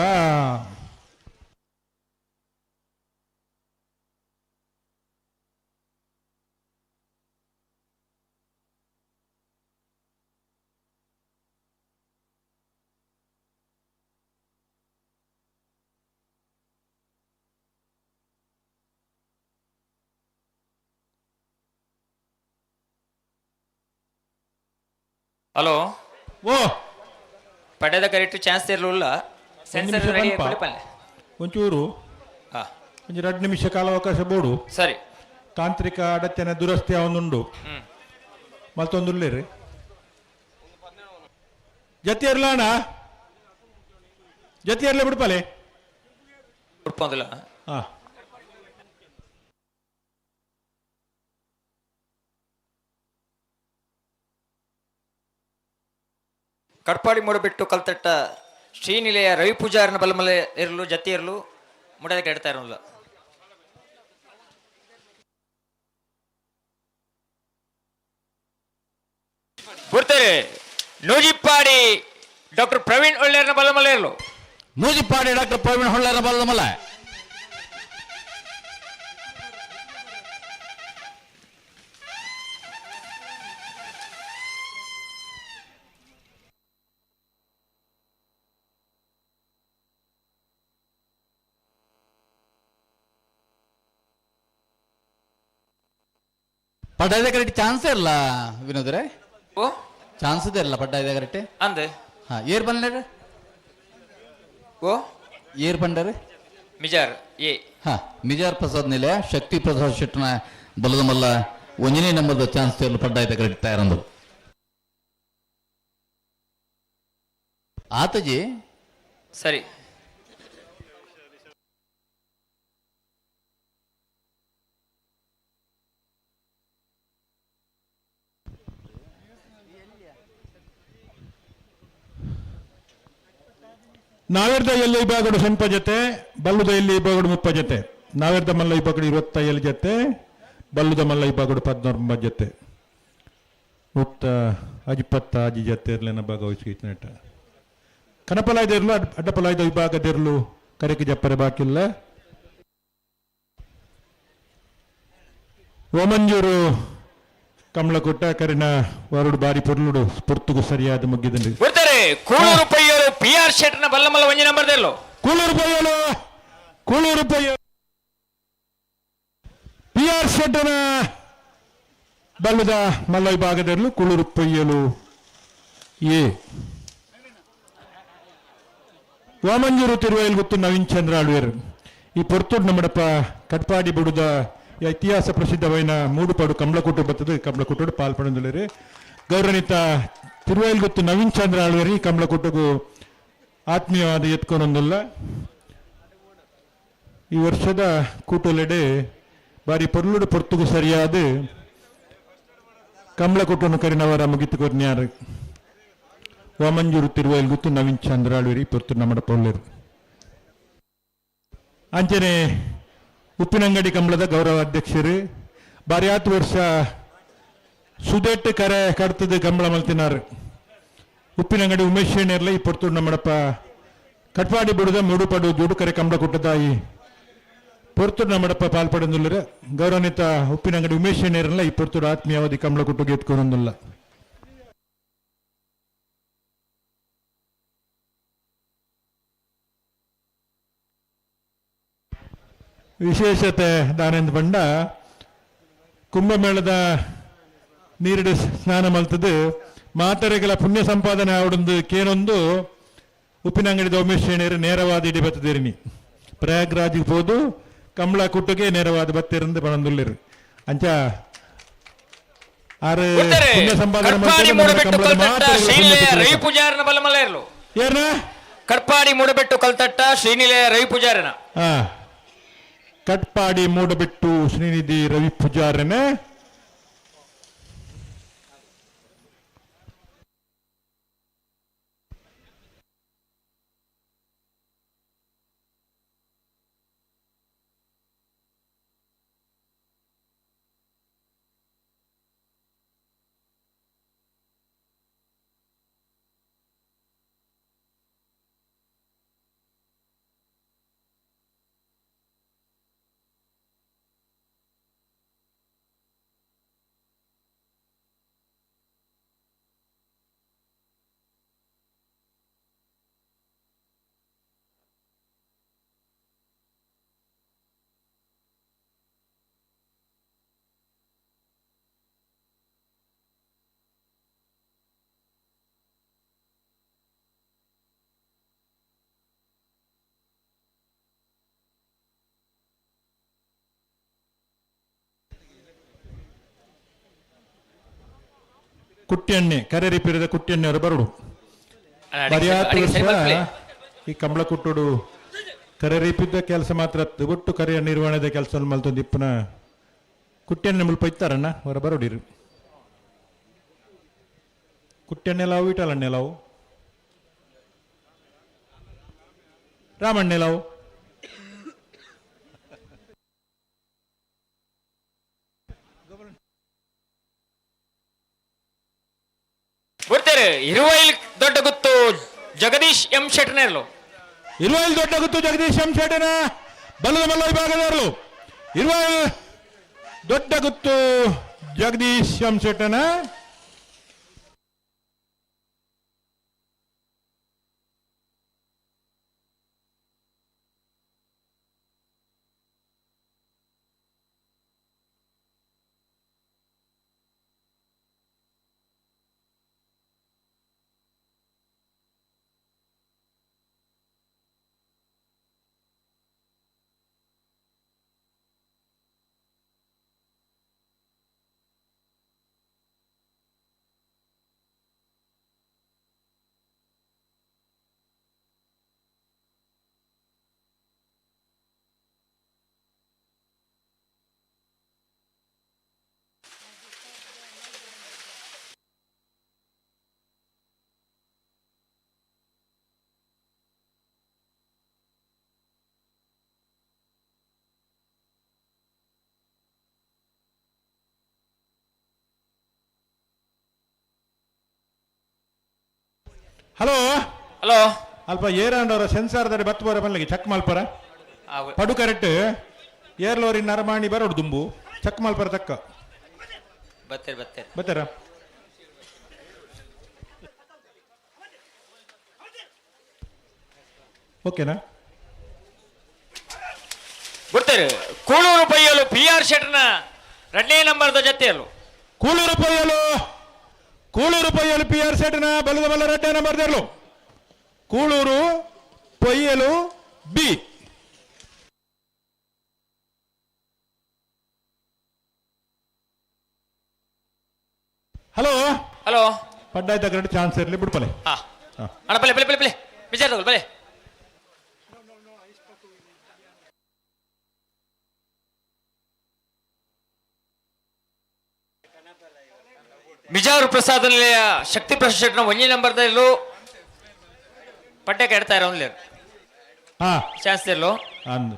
ಹಲೋ ಓ ಪಡೆದ ಕರೆಕ್ಟ್ ಚಾನ್ಸ್ ಇರಲಿಲ್ಲ. ಸೆನ್ಸರ್ ರೆಡಿ ಪಲ್ಲೆ ಒಂಚೂರು ಒಂಜಿ 2 ನಿಮಿಷ ಕಾಲಾವಕಾಶ ಬೋಡು. ಸರಿ. ತಾಂತ್ರಿಕ ಅಡಚಣೆ ದುರಸ್ತಿ ಅವನುಂಡು ಮತ್ತೊಂದುಲ್ಲೇರಿ ಜತಿ ಇರ್ಲಾಣ ಜತಿ ಇರ್ಲಿ ಬಿಡ್ಪಲೆ ಬಿಡ್ಪೊಂದಿಲ್ಲ. ಹಾ ಕಡ್ಪಾಡಿ ಮೂಡಬಿಟ್ಟು ಕಲ್ತಟ್ಟ ಶ್ರೀನಿಲಯ ರವಿ ಪೂಜಾರನ ಬಲಮಲೆ ಇರಲು ಜತಿ ಇರಲು ಮುಡದ ಕೆಡ್ತಾ ಇರಲ್ಲ. ಗುರ್ತಾರೆ ನೂಜಿಪ್ಪಾಡಿ ಡಾಕ್ಟರ್ ಪ್ರವೀಣ್ ಒಳ್ಳೆಯರ್ನ ಬಲಮಲೆ ಇರಲು. ನೂಜಿಪ್ಪಾಡಿ ಡಾಕ್ಟರ್ ಪ್ರವೀಣ್ ಹೊಳ್ಳೆಯರ್ನ ಬಲಮಲೆ. ಪಡ್ಡಾಯದ ಕರೆಕ್ಟ್ ಚಾನ್ಸ್ ಇರಲ್ಲ ವಿನೋದ್ರೆ. ಓ ಚಾನ್ಸ್ ಇರಲ್ಲ ಪಡ್ಡಾಯದ ಕರೆಕ್ಟ್ ಅಂದೆ. ಹಾ ಏರ್ ಬಂದ್ರೆ ಓ ಏರ್ ಬಂಡರೆ ಮಿಜಾರ್ ಎ. ಹಾ ಮಿಜಾರ್ ಪ್ರಸಾದ್ ನಿಲಯ ಶಕ್ತಿ ಪ್ರಸಾದ್ ಶೆಟ್ಟನ ಬಲದ ಮಲ್ಲ ಒಂಜನೇ ನಂಬರ್ದ ಚಾನ್ಸ್ ಇರಲು ಪಡ್ಡಾಯದ ಕರೆಕ್ಟ್ ತಯಾರಂದು ಆತಜಿ. ಸರಿ ನಾವೇರ್ದ ಎಲ್ಲಿ ವಿಭಾಗಡು ಸೆಂಪ ಜೊತೆ ಬಲ್ಲುದ ಎಲ್ಲಿ ವಿಭಾಗಡು 30 ಜೊತೆ. ನಾವೇರ್ದ ಮಲ್ಲ ವಿಭಾಗಡು 27 ಜೊತೆ ಬಲ್ಲುದ ಮಲ್ಲ ವಿಭಾಗಡು 19 ಜೊತೆ. ಉತ್ತ ಅಜಿಪತ್ತ ಅಜಿ ಜೊತೆ ಇರ್ಲೇನ ಭಾಗವಹಿಸಿ. ಕನಪಲಾಯ್ದೇರ್ಲು ಅಡ್ಡಪಲಾಯ್ದ ವಿಭಾಗದಿರ್ಲು ಕರೆಕ್ ಜಪ್ಪರೆ ಬಾಕಿಲ್ಲ. ಓಮಂಜೂರು ಕಮಲಕೊಟ್ಟ ಕರಿನ ವರುಡು ಬಾರಿ ಪೊರ್ಲುಡು ಪೊರ್ತುಗು ಸರಿಯಾದ ಮುಗ್ಗಿದಂಡಿ. ಬರ್ತಾರೆ ಕೂಳೂರು ಪಯ್ಯರು ಪಿ ಆರ್ ಶೆಟ್ನ ಬಲ್ಲಮಲ್ಲ ಒಂಜಿ number ದೆರ್ಲು. Kuloor ಪಯ್ಯಲು, Kuloor Payyal P R ಶೆಟ್ಟನ ಬಲ್ಲದ ಮಲ್ಲ ವಿಭಾಗದಲ್ಲೂ ಕೂಳೂರು ಪಯ್ಯಲು ಎ. ವಾಮಂಜೂರು ತಿರುವೈಲ್ ಗುತ್ತು ನವೀನ್ ಚಂದ್ರ ಆಳ್ವೇರ್. ಈ ಪೊರ್ತುಡು ನಮ್ಮಡಪ್ಪ ಕಟ್ಪಾಡಿ ಬುಡುದ ಇತಿಹಾಸ ಪ್ರಸಿದ್ಧವೈನ ಮೂಡುಪಾಡು ಕಮಲಕುಟ್ಟು ಬರ್ತದೆ, ಕಮಲಕುಟ್ಟು ಪಾಲ್ಪಣಂದುಲೇರಿ. ಗೌರವನಿತ ತಿರುವೈಲ್ ಗುತ್ತು ನವೀನ್ ಚಂದ್ರ ಆಳ್ವೇರಿ ಕಮಲಕುಟ್ಟುಗು ಆತ್ಮೀಯವಾದ ಎತ್ಕೊಂಡೊಂದಿಲ್ಲ. ಈ ವರ್ಷದ ಕೂಟೊಲೆಡೆ ಬಾರಿ ಪೊರ್ಲುಡು ಪೊರ್ತುಗು ಸರಿಯಾದ ಕಮಲಕುಟ್ಟನ್ನು ಕರಿನವರ ಮುಗಿತು ಕೊರ್ನ್ಯಾರು. ವಾಮಂಜೂರು ತಿರುವೈಲ್ ಗುತ್ತು ನವೀನ್ ಚಂದ್ರ ಆಳ್ವೇರಿ ಪೊರ್ತು ನಮ್ಮಡ ಪೊರ್ಲೇರು. ಅಂಚನೆ ಉಪ್ಪಿನಂಗಡಿ ಕಂಬಳದ ಗೌರವ ಅಧ್ಯಕ್ಷರು ಬಾರಿಯಾತು ವರ್ಷ ಸುದೆಟ್ಟು ಕರೆ ಕಡ್ತದ ಕಂಬಳ ಮಲ್ತಿನಾರು ಉಪ್ಪಿನಂಗಡಿ ಉಮೇಶ್ ಶೇಣಿಯರ್ಲ ಈ ಪೊರ್ತುಡು ನಮ್ಮಡಪ್ಪ ಕಟ್ಪಾಡಿ ಬುಡದ ಮೂಡುಪಾಡು ಜೋಡು ಕರೆ ಕಂಬಳ ಕೊಟ್ಟದಾಯಿ ಪೊರ್ತುಡು ನಮ್ಮಡಪ್ಪ ಪಾಲ್ಪಡಂದುಲ್ಲರು. ಗೌರವಾನ್ವಿತ ಉಪ್ಪಿನಂಗಡಿ ಉಮೇಶ್ ಶೇಣಿಯರ್ಲ ಈ ಪೊರ್ತುಡು ಆತ್ಮೀಯಾವಧಿ ಕಂಬಳ ಕೊಟ್ಟು ಎತ್ಕೊಂಡೊಂದಿಲ್ಲ. ವಿಶೇಷತೆ ದಾನೆಂದು ಬಂಡ ಕುಂಭಮೇಳದ ನೀರಿಡು ಸ್ನಾನ ಮಲ್ತದ್ದು ಮಾತರೆಗಳ ಪುಣ್ಯ ಸಂಪಾದನೆ ಆವಡೊಂದು ಕೇನೊಂದು ಉಪ್ಪಿನಂಗಡಿದ ಉಮೇಶ್ ಶೇಣಿಯರು ನೇರವಾದ ಇಡಿ ಬತ್ತದಿರಿನಿ ಪ್ರಯಾಗ್ರಾಜ್ಗೆ ಹೋದು ಕಮಲ ಕುಟ್ಟುಗೆ ನೇರವಾದ ಬತ್ತಿರಂದು ಬಣಂದುಳ್ಳಿರು. ಅಂಚ ಆರು ಪುಣ್ಯ ಸಂಪಾದನೆ. ರವಿ ಪೂಜಾರನ ಬಲ್ಲಮಲ್ಲ ಇರಲು ಕಟ್ಪಾಡಿ ಮೂಡಬೆಟ್ಟು ಕಲ್ತಟ್ಟ ಶ್ರೀನಿಲಯ ರವಿ ಪೂಜಾರನ. ಕಟ್ಪಾಡಿ ಮೂಡಬಿಟ್ಟು ಶ್ರೀನಿಧಿ ರವಿ ಪೂಜಾರನ. ಕುಟ್ಟಿಯಣ್ಣೆ ಕರೆರಿ ಪಿರಿದ ಕುಟ್ಟಿಯಣ್ಣೆಯವರು ಬರುಡು ಬರಿಯಾತು ವರ್ಷ ಈ ಕಂಬಳ ಕುಟ್ಟುಡು ಕರೆರಿಪಿದ್ದ ಕೆಲಸ ಮಾತ್ರ ಒಟ್ಟು ಕರೆಯ ನಿರ್ವಹಣೆದ ಕೆಲಸ ಮಲ್ತೊಂದು ಇಪ್ಪನ ಕುಟ್ಟಿಯಣ್ಣೆ ಮುಲ್ಪ ಇತ್ತಾರಣ್ಣ ಹೊರ ಬರುಡಿರು. ಕುಟ್ಟಿಯಣ್ಣೆ ಲಾವು ಇಟಲಣ್ಣೆ ಲಾವು ರಾಮಣ್ಣೆ ಲಾವು. ಬರ್ತಾರೆ ಇರುವೈಲ್ ದೊಡ್ಡ ಗುತ್ತು ಜಗದೀಶ್ ಎಂ ಶೆಟ್ಟನೇರ್ಲು. ಇರುವೈಲ್ ದೊಡ್ಡ ಗುತ್ತು ಜಗದೀಶ್ ಎಂ ಶೆಟ್ಟನ ಬಲ್ಲದ ಮಲ್ಲ ವಿಭಾಗದವರು. ಇರುವೈಲ್ ದೊಡ್ಡ ಗುತ್ತು ಜಗದೀಶ್ ಎಂ ಶೆಟ್ಟನ. ಹಲೋ ಹಲೋ ಅಲ್ಪ ಏರಾಂಡವರ ಸೆನ್ಸಾರ್ ದಡೆ ಬತ್ತು ಬರ ಬಲ್ಲಗೆ ಚೆಕ್ ಮಲ್ಪರ ಪಡು ಕರೆಕ್ಟ್ ಏರ್ಲೋರಿ ನರಮಾಣಿ ಬರೋಡು ದುಂಬು ಚೆಕ್ ಮಲ್ಪರ ತಕ್ಕ ಬತ್ತೇರಿ ಬತ್ತೇರಿ ಬತ್ತಾರ ಓಕೆನಾ ಬಿಡ್ತೇವೆ ಕೂಳೂರು ಪೈಯಲು ಪಿ ಆರ್ ಶೆಟ್ನ ಎರಡನೇ ನಂಬರ್ದ ಜೊತೆಯಲ್ಲು ಕೂಳೂರು ಪೊಯ್ಯಲು ಕೂಳೂರು ಪೊಯ್ಯಲು ಪಿ ಆರ್ ಸೆಟ್ನ ಬಲದ ಬಲ್ಲ ರಡ್ಡೆ ನಂಬರ್ ದೇರ್ಲು Kulur Poyyal B hello hello ಪಡ್ಡಾಯ್ತ ಕರೆಕ್ಟ್ ಚಾನ್ಸ್ ಇರಲಿ ಬಿಡ್ಪಲೆ ಹಾ ಅಣ್ಣ ಬಲೆ ಬಲೆ ಬಲೆ ಬಲೆ ವಿಚಾರ ತಗೊಳ್ಳಿ ಬಲೆ ಮಿಜಾರು ಪ್ರಸಾದ ನಿಲಯ ಶಕ್ತಿ ಪ್ರಸಾದ್ ಶೆಟ್ನ ಒಂದೇ ನಂಬರ್ದಲ್ಲೂ ಪಟ್ಟೆ ಕೆಡ್ತಾ ಇರೋ ಹಾ ಚಾನ್ಸ್ ಇರಲು ಅಂದು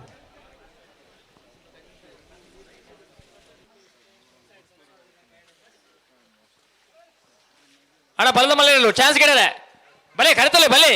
ಅಣ್ಣ ಬಲದ ಮಲೆ ಚಾನ್ಸ್ ಕೆಡದೆ ಬಲೆ ಕರೆತಲೆ ಬಲೆ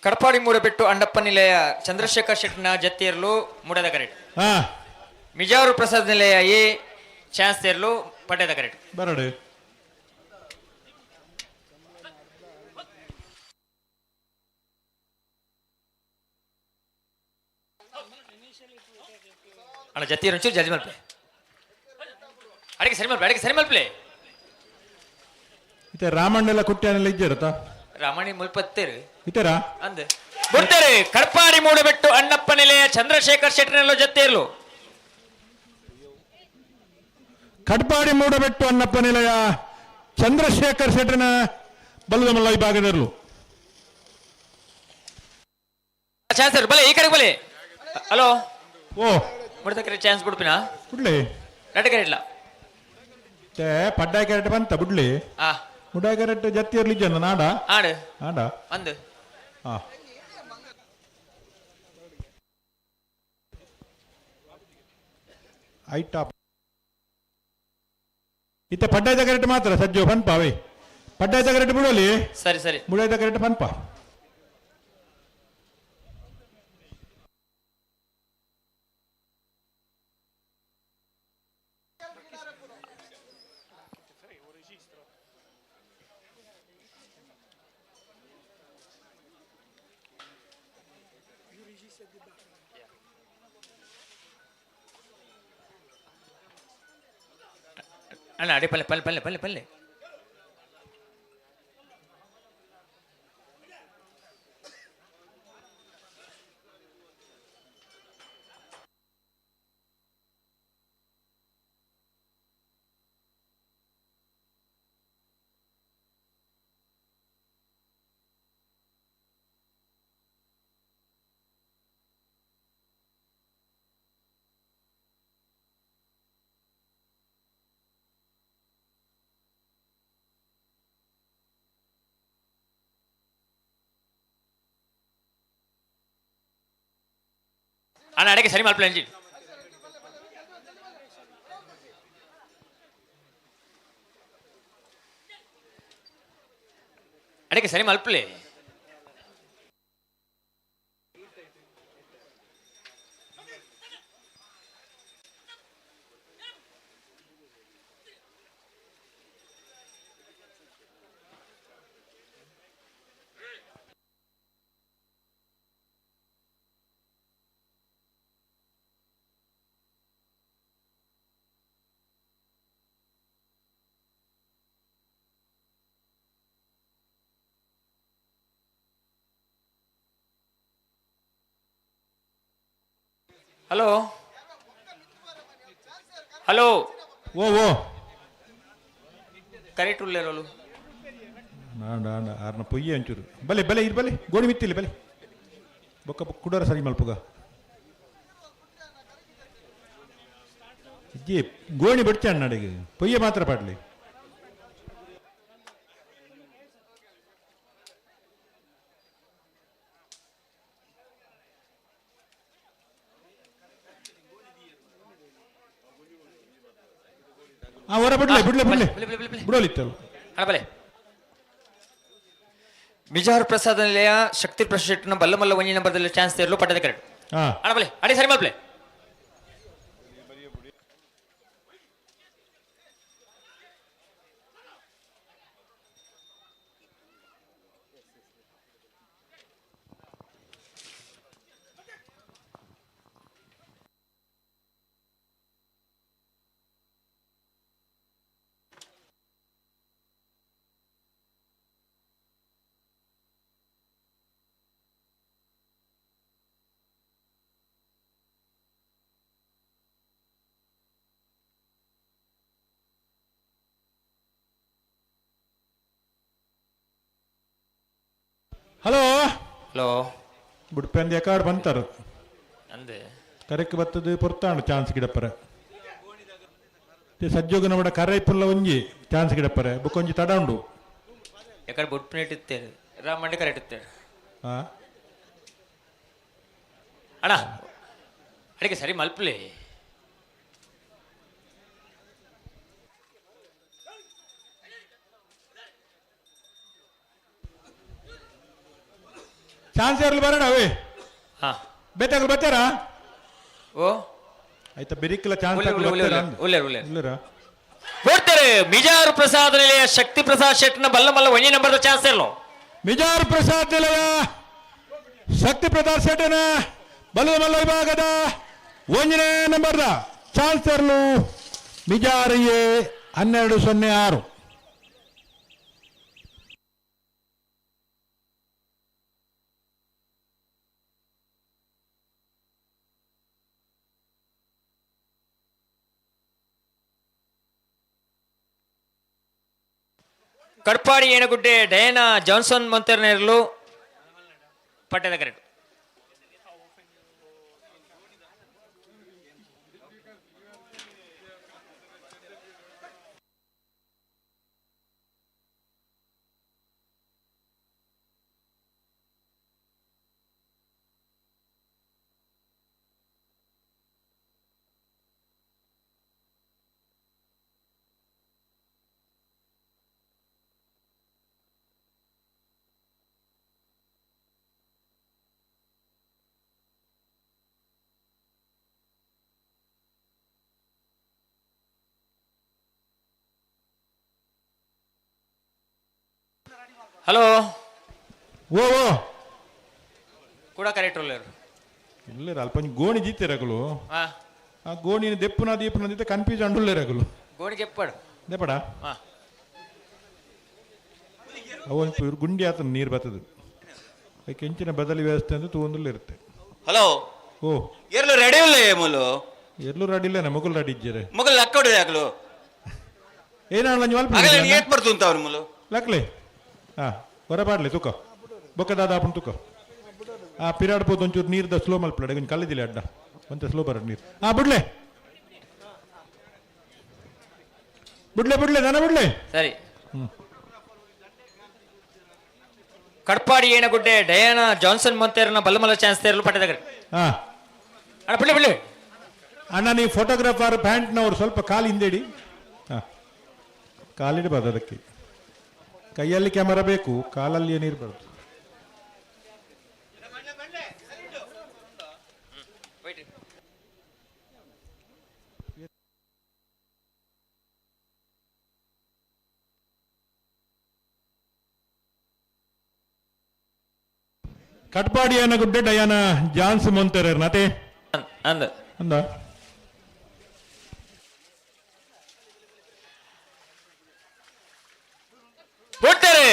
ಕಡಪಾಡಿ ಮೂಡಬೆಟ್ಟು ಅಂಡಪ್ಪ ನಿಲಯ ಚಂದ್ರಶೇಖರ್ ಶೆಟ್ನ ಜತ್ತಿಯರ್ಲು ಮೂಡದ ಕರೆಟ್ ಹಾ ಮಿಜಾರು ಪ್ರಸಾದ್ ನಿಲಯ ಎ ಚಾನ್ಸ್ ತೇರ್ಲು ಪಡ್ಯದ ಕರೆಟ್ ಬರಡು ಅಣ್ಣ ಜತ್ತಿಯರ್ ಒಂಚೂರು ಜಲ್ದಿ ಮಲ್ಪೆ ಅಡಿಗೆ ಸರಿ ಮಲ್ಪೆ ಅಡಿಗೆ ಸರಿ ಮಲ್ಪಲೆ ಇತ್ತೆ ರಾಮಣ್ಣೆಲ್ಲ ಕುಟ್ಯಾನೆಲ್ಲ ಇಜ್ಜಿರತ್ತಾ ರಾಮಣಿ ಮುಲ್ಪತ್ತೇರು ಇತ್ತೆರಾ ಅಂದ ಬಿಡ್ತಾರೆ ಕಡಪಾಡಿ ಮೂಡಬೆಟ್ಟು ಅಣ್ಣಪ್ಪ ನಿಲಯ ಚಂದ್ರಶೇಖರ್ ಶೆಟ್ನೆಲ್ಲ ಜೊತೆಯಲ್ಲೂ ಕಡ್ಪಾಡಿ ಮೂಡಬೆಟ್ಟು ಅನ್ನಪ್ಪ ನಿಲಯ ಚಂದ್ರಶೇಖರ್ ಶೆಟ್ಟನ ಬಲ್ಲದಮಲ್ಲ ಈ ಭಾಗದಲ್ಲೂ ಚಾನ್ಸ್ ಇರು ಬಲೆ ಈ ಕಡೆಗೆ ಬಲೆ ಹಲೋ ಓ ಮುಡ್ದಕ್ರೆ ಚಾನ್ಸ್ ಬಿಡ್ಪಿನ ಬಿಡ್ಲಿ ಎರಡು ಕಡೆ ಇಲ್ಲ ಮತ್ತೆ ಪಡ್ಡಾಯ ಕ್ಯಾರೆಟ್ ಬಂತ ಬಿಡ್ಲಿ ಆ ಮುಡಾಯ ಕ್ಯಾರೆಟ್ ಜತ್ತಿ ಇರ್ಲಿ ಜನ ನಾಡ ಆಡು ಆಡ ಒಂದು ಹಾ ಐಟಾ ಇತ್ತೆ ಪಡ್ಡಾಯ ಕ್ಯಾರೆಟ್ ಮಾತ್ರ ಸಜ್ಜು ಪನ್ಪ ಅವೇ ಪಡ್ಡಾಯ ಕ್ಯಾರೆಟ್ ಬಿಡೋಲಿ ಸರಿ ಸರಿ ಮುಡಾಯ ಕ್ಯಾರೆಟ್ ಪನ್ಪ ಅಣ್ಣ ಅಡಿ ಪಲ್ಲೆ ಪಲ್ಲೆ ಪಲ್ಲೆ ಪಲ್ಲೆ ಪಲ್ಲೆ ಅಣ್ಣ ಅಡಿಗೆ ಸರಿ ಮಲ್ಪಲೆ ಅಂಜಿ ಅಡಿಗೆ ಸರಿ ಮಲ್ಪಲೆ Hello hello ಓ ಓ ಕರೆಕ್ಟ್ ಉಳ್ಳೇರೋಲು ನಾಂಡ ಆಂಡ ಆರ್ನ ಪೊಯ್ಯೆ ಒಂಚೂರು ಬಲೆ ಬಲೆ ಇದು ಬಲೆ ಗೋಣಿ ಮಿತ್ತಿಲ್ಲ ಬಲೆ ಬೊಕ್ಕ ಕುಡರ ಸರಿ ಮಲ್ಪುಗ ಇಜ್ಜಿ ಗೋಣಿ ಬಡ್ಚಾಣ ನಡೆಗೆ ಪೊಯ್ಯೆ ಮಾತ್ರ ಪಾಡ್ಲಿ ಆ ಹೊರ ಬಿಡ್ಲೆ ಬಿಡ್ಲೆ ಬಿಡ್ಲೆ ಬಿಡೋಲಿತ್ತಲ್ಲ ಅಣ್ಣ ಬಲೆ ಮಿಜಾರ್ ಪ್ರಸಾದ ನಿಲಯ ಶಕ್ತಿ ಪ್ರಶಸ್ತಿನ ಬಲ್ಲಮಲ್ಲ ಒಂಜಿ ನಂಬರ್ದಲ್ಲಿ ಚಾನ್ಸ್ ತೇರಲು ಪಟ್ಟದ ಕರೆಕ್ಟ್ ಹಾ ಅಣ್ಣ ಬಲೆ ಅಡಿ ಸರಿ ಮಲ್ಪ್ಲೆ ಹಲೋ ಹಲೋ ಬುಡ್ಪಂದು ಎಕಾಡ್ ಬಂತಾರ ಅಂದೆ ಕರೆಕ್ ಬತ್ತದು ಪೊರ್ತಾಂಡು ಚಾನ್ಸ್ ಗಿಡಪ್ಪರೆ ಸಜ್ಜೋಗ ನಮ್ಮಡ ಕರೆ ಪುಲ್ಲ ಒಂಜಿ ಚಾನ್ಸ್ ಗಿಡಪ್ಪರೆ ಬೊಕ್ಕೊಂಜಿ ತಡ ಉಂಡು ಎಕಡೆ ಬುಡ್ಪನೇಟ್ ಇತ್ತೇರು ರಾಮಂಡಿ ಕರೆಕ್ಟ್ ಇತ್ತೇರು ಹಾ ಅಣ್ಣ ಅಡಿಗೆ ಸರಿ ಮಲ್ಪಲಿ ಚಾನ್ಸ್ ಯಾರು ಬರೋಣ ಅವೇ ಹಾ ಬೇತಾಗಲು ಬರ್ತಾರಾ ಓ ಆಯ್ತಾ ಬೆರಿಕಲ ಚಾನ್ಸ್ ಉಲ್ಲೇರು, ಉಲ್ಲೇರು. ಬರ್ತಾರೆ ಮಿಜಾರ್ ಪ್ರಸಾದ್ ನಿಲಯ ಶಕ್ತಿ ಪ್ರಸಾದ್ ಶೆಟ್ನ ಬಲ್ಲಮಲ್ಲ ಒಂಜಿ ನಂಬರ್ದ ಚಾನ್ಸ್ ಇರಲು ಮಿಜಾರ್ ಪ್ರಸಾದ್ ನಿಲಯ ಶಕ್ತಿ ಪ್ರಸಾದ್ ಶೆಟ್ಟನ ಬಲ್ಲಮಲ್ಲ ವಿಭಾಗದ ಒಂದನೇ ನಂಬರ್ದ ಚಾನ್ಸ್ ತರಲು ಮಿಜಾರ್ ಎ 12.06. ಕಡ್ಪಾಡಿ ಏಣಗುಡ್ಡೆ ಡಯಾನಾ ಜಾನ್ಸನ್ ಮಂತರ್ನೇರ್ಲು ಪಟ್ಟದ ಕರೆಕ್ಟ್. ಹಲೋ ಓ ಓ ಕೂಡ ಕರೆಕ್ಟ್ ಉಳ್ಳೇರು ಇಲ್ಲ ಅಲ್ಪ ಗೋಣಿ ಜೀತಿರಗಲು ಹಾ ಆ ಗೋಣಿನ ದೆಪ್ಪುನ ದೀಪುನ ಅಂದಿದ್ದ ಕನ್ಫ್ಯೂಸ್ ಅಂಡುಳ್ಳೇರಗಲು ಗೋಣಿ ಜೆಪ್ಪಾಡು ದೆಪ್ಪಡ ಹಾ ಅವನ್ ಇವ್ರು ಗುಂಡಿ ಆತನ ನೀರು ಬರ್ತದೆ ಅದಕ್ಕೆ ಹೆಂಚಿನ ಬದಲಿ ವ್ಯವಸ್ಥೆ ಅಂತ ತೂಂದುಲ್ಲ ಇರುತ್ತೆ. ಹಲೋ ಓ ಎಲ್ಲೂ ರೆಡಿ ಇಲ್ಲ ಮುಲು ಎಲ್ಲೂ ರೆಡಿ ಇಲ್ಲ ಮೊಗಲ್ ರೆಡಿ ಇದ್ದಾರೆ ಮೊಗಲ್ ಲಕ್ಕೌಡ್ ಆಗಲು ಏನಾಗಲ್ಲ ಆಗಲೇ ಏತ್ ಬರ್ತುಂತ ಅವ್ರ ಮುಲು ಲಕ್ಲೆ ಹಾ ಹೊರಬಾಡ್ಲಿ ತೂಕ ಬೊಕ್ಕದಾದ ಆಪನ್ ತೂಕ ಆ ಪಿರಾಡ್ ಪೋದು ಒಂಚೂರು ನೀರ್ದ ಸ್ಲೋ ಮಲ್ಪಲಾಡ ಒಂಜಿ ಕಲ್ಲದಿಲ್ಲ ಅಡ್ಡ ಒಂತೆ ಸ್ಲೋ ಬರ ನೀರು ಆ ಬಿಡ್ಲೆ ಬಿಡ್ಲೆ ಬಿಡ್ಲೆ ನಾನು ಬಿಡ್ಲೆ ಸರಿ ಕಡ್ಪಾಡಿ ಏಣಗುಡ್ಡೆ ಡಯಾನಾ ಜಾನ್ಸನ್ ಮಂತೇರ್ನ ಬಲ್ಲಮಲ್ಲ ಚಾನ್ಸ್ ತೇರಲು ಪಟ್ಟದ ಕರೆಕ್ಟ್. ಹಾ ಅಣ್ಣ ಬಿಡ್ಲೆ ಬಿಡ್ಲೆ ಅಣ್ಣ ನೀವು ಫೋಟೋಗ್ರಾಫರ್ ಪ್ಯಾಂಟ್ನವರು ಸ್ವಲ್ಪ ಕಾಲು ಹಿಂದೆಡಿ ಹಾ ಕಾಲಿಡಬಾರ್ದು ಅದಕ್ಕೆ ಕೈಯಲ್ಲಿ ಕ್ಯಾಮರಾ ಬೇಕು ಕಾಲಲ್ಲಿ ಏನಿರಬಾರ್ದು. ಕಟ್ಪಾಡಿಯನ ಗುಡ್ಡೆ ಡಯಾನ ಜಾನ್ಸ್ ಮೊಂತೆರರ್ ನತೆ ಅಂದ ಅಂದ ಬಿಡ್ತಾರೆ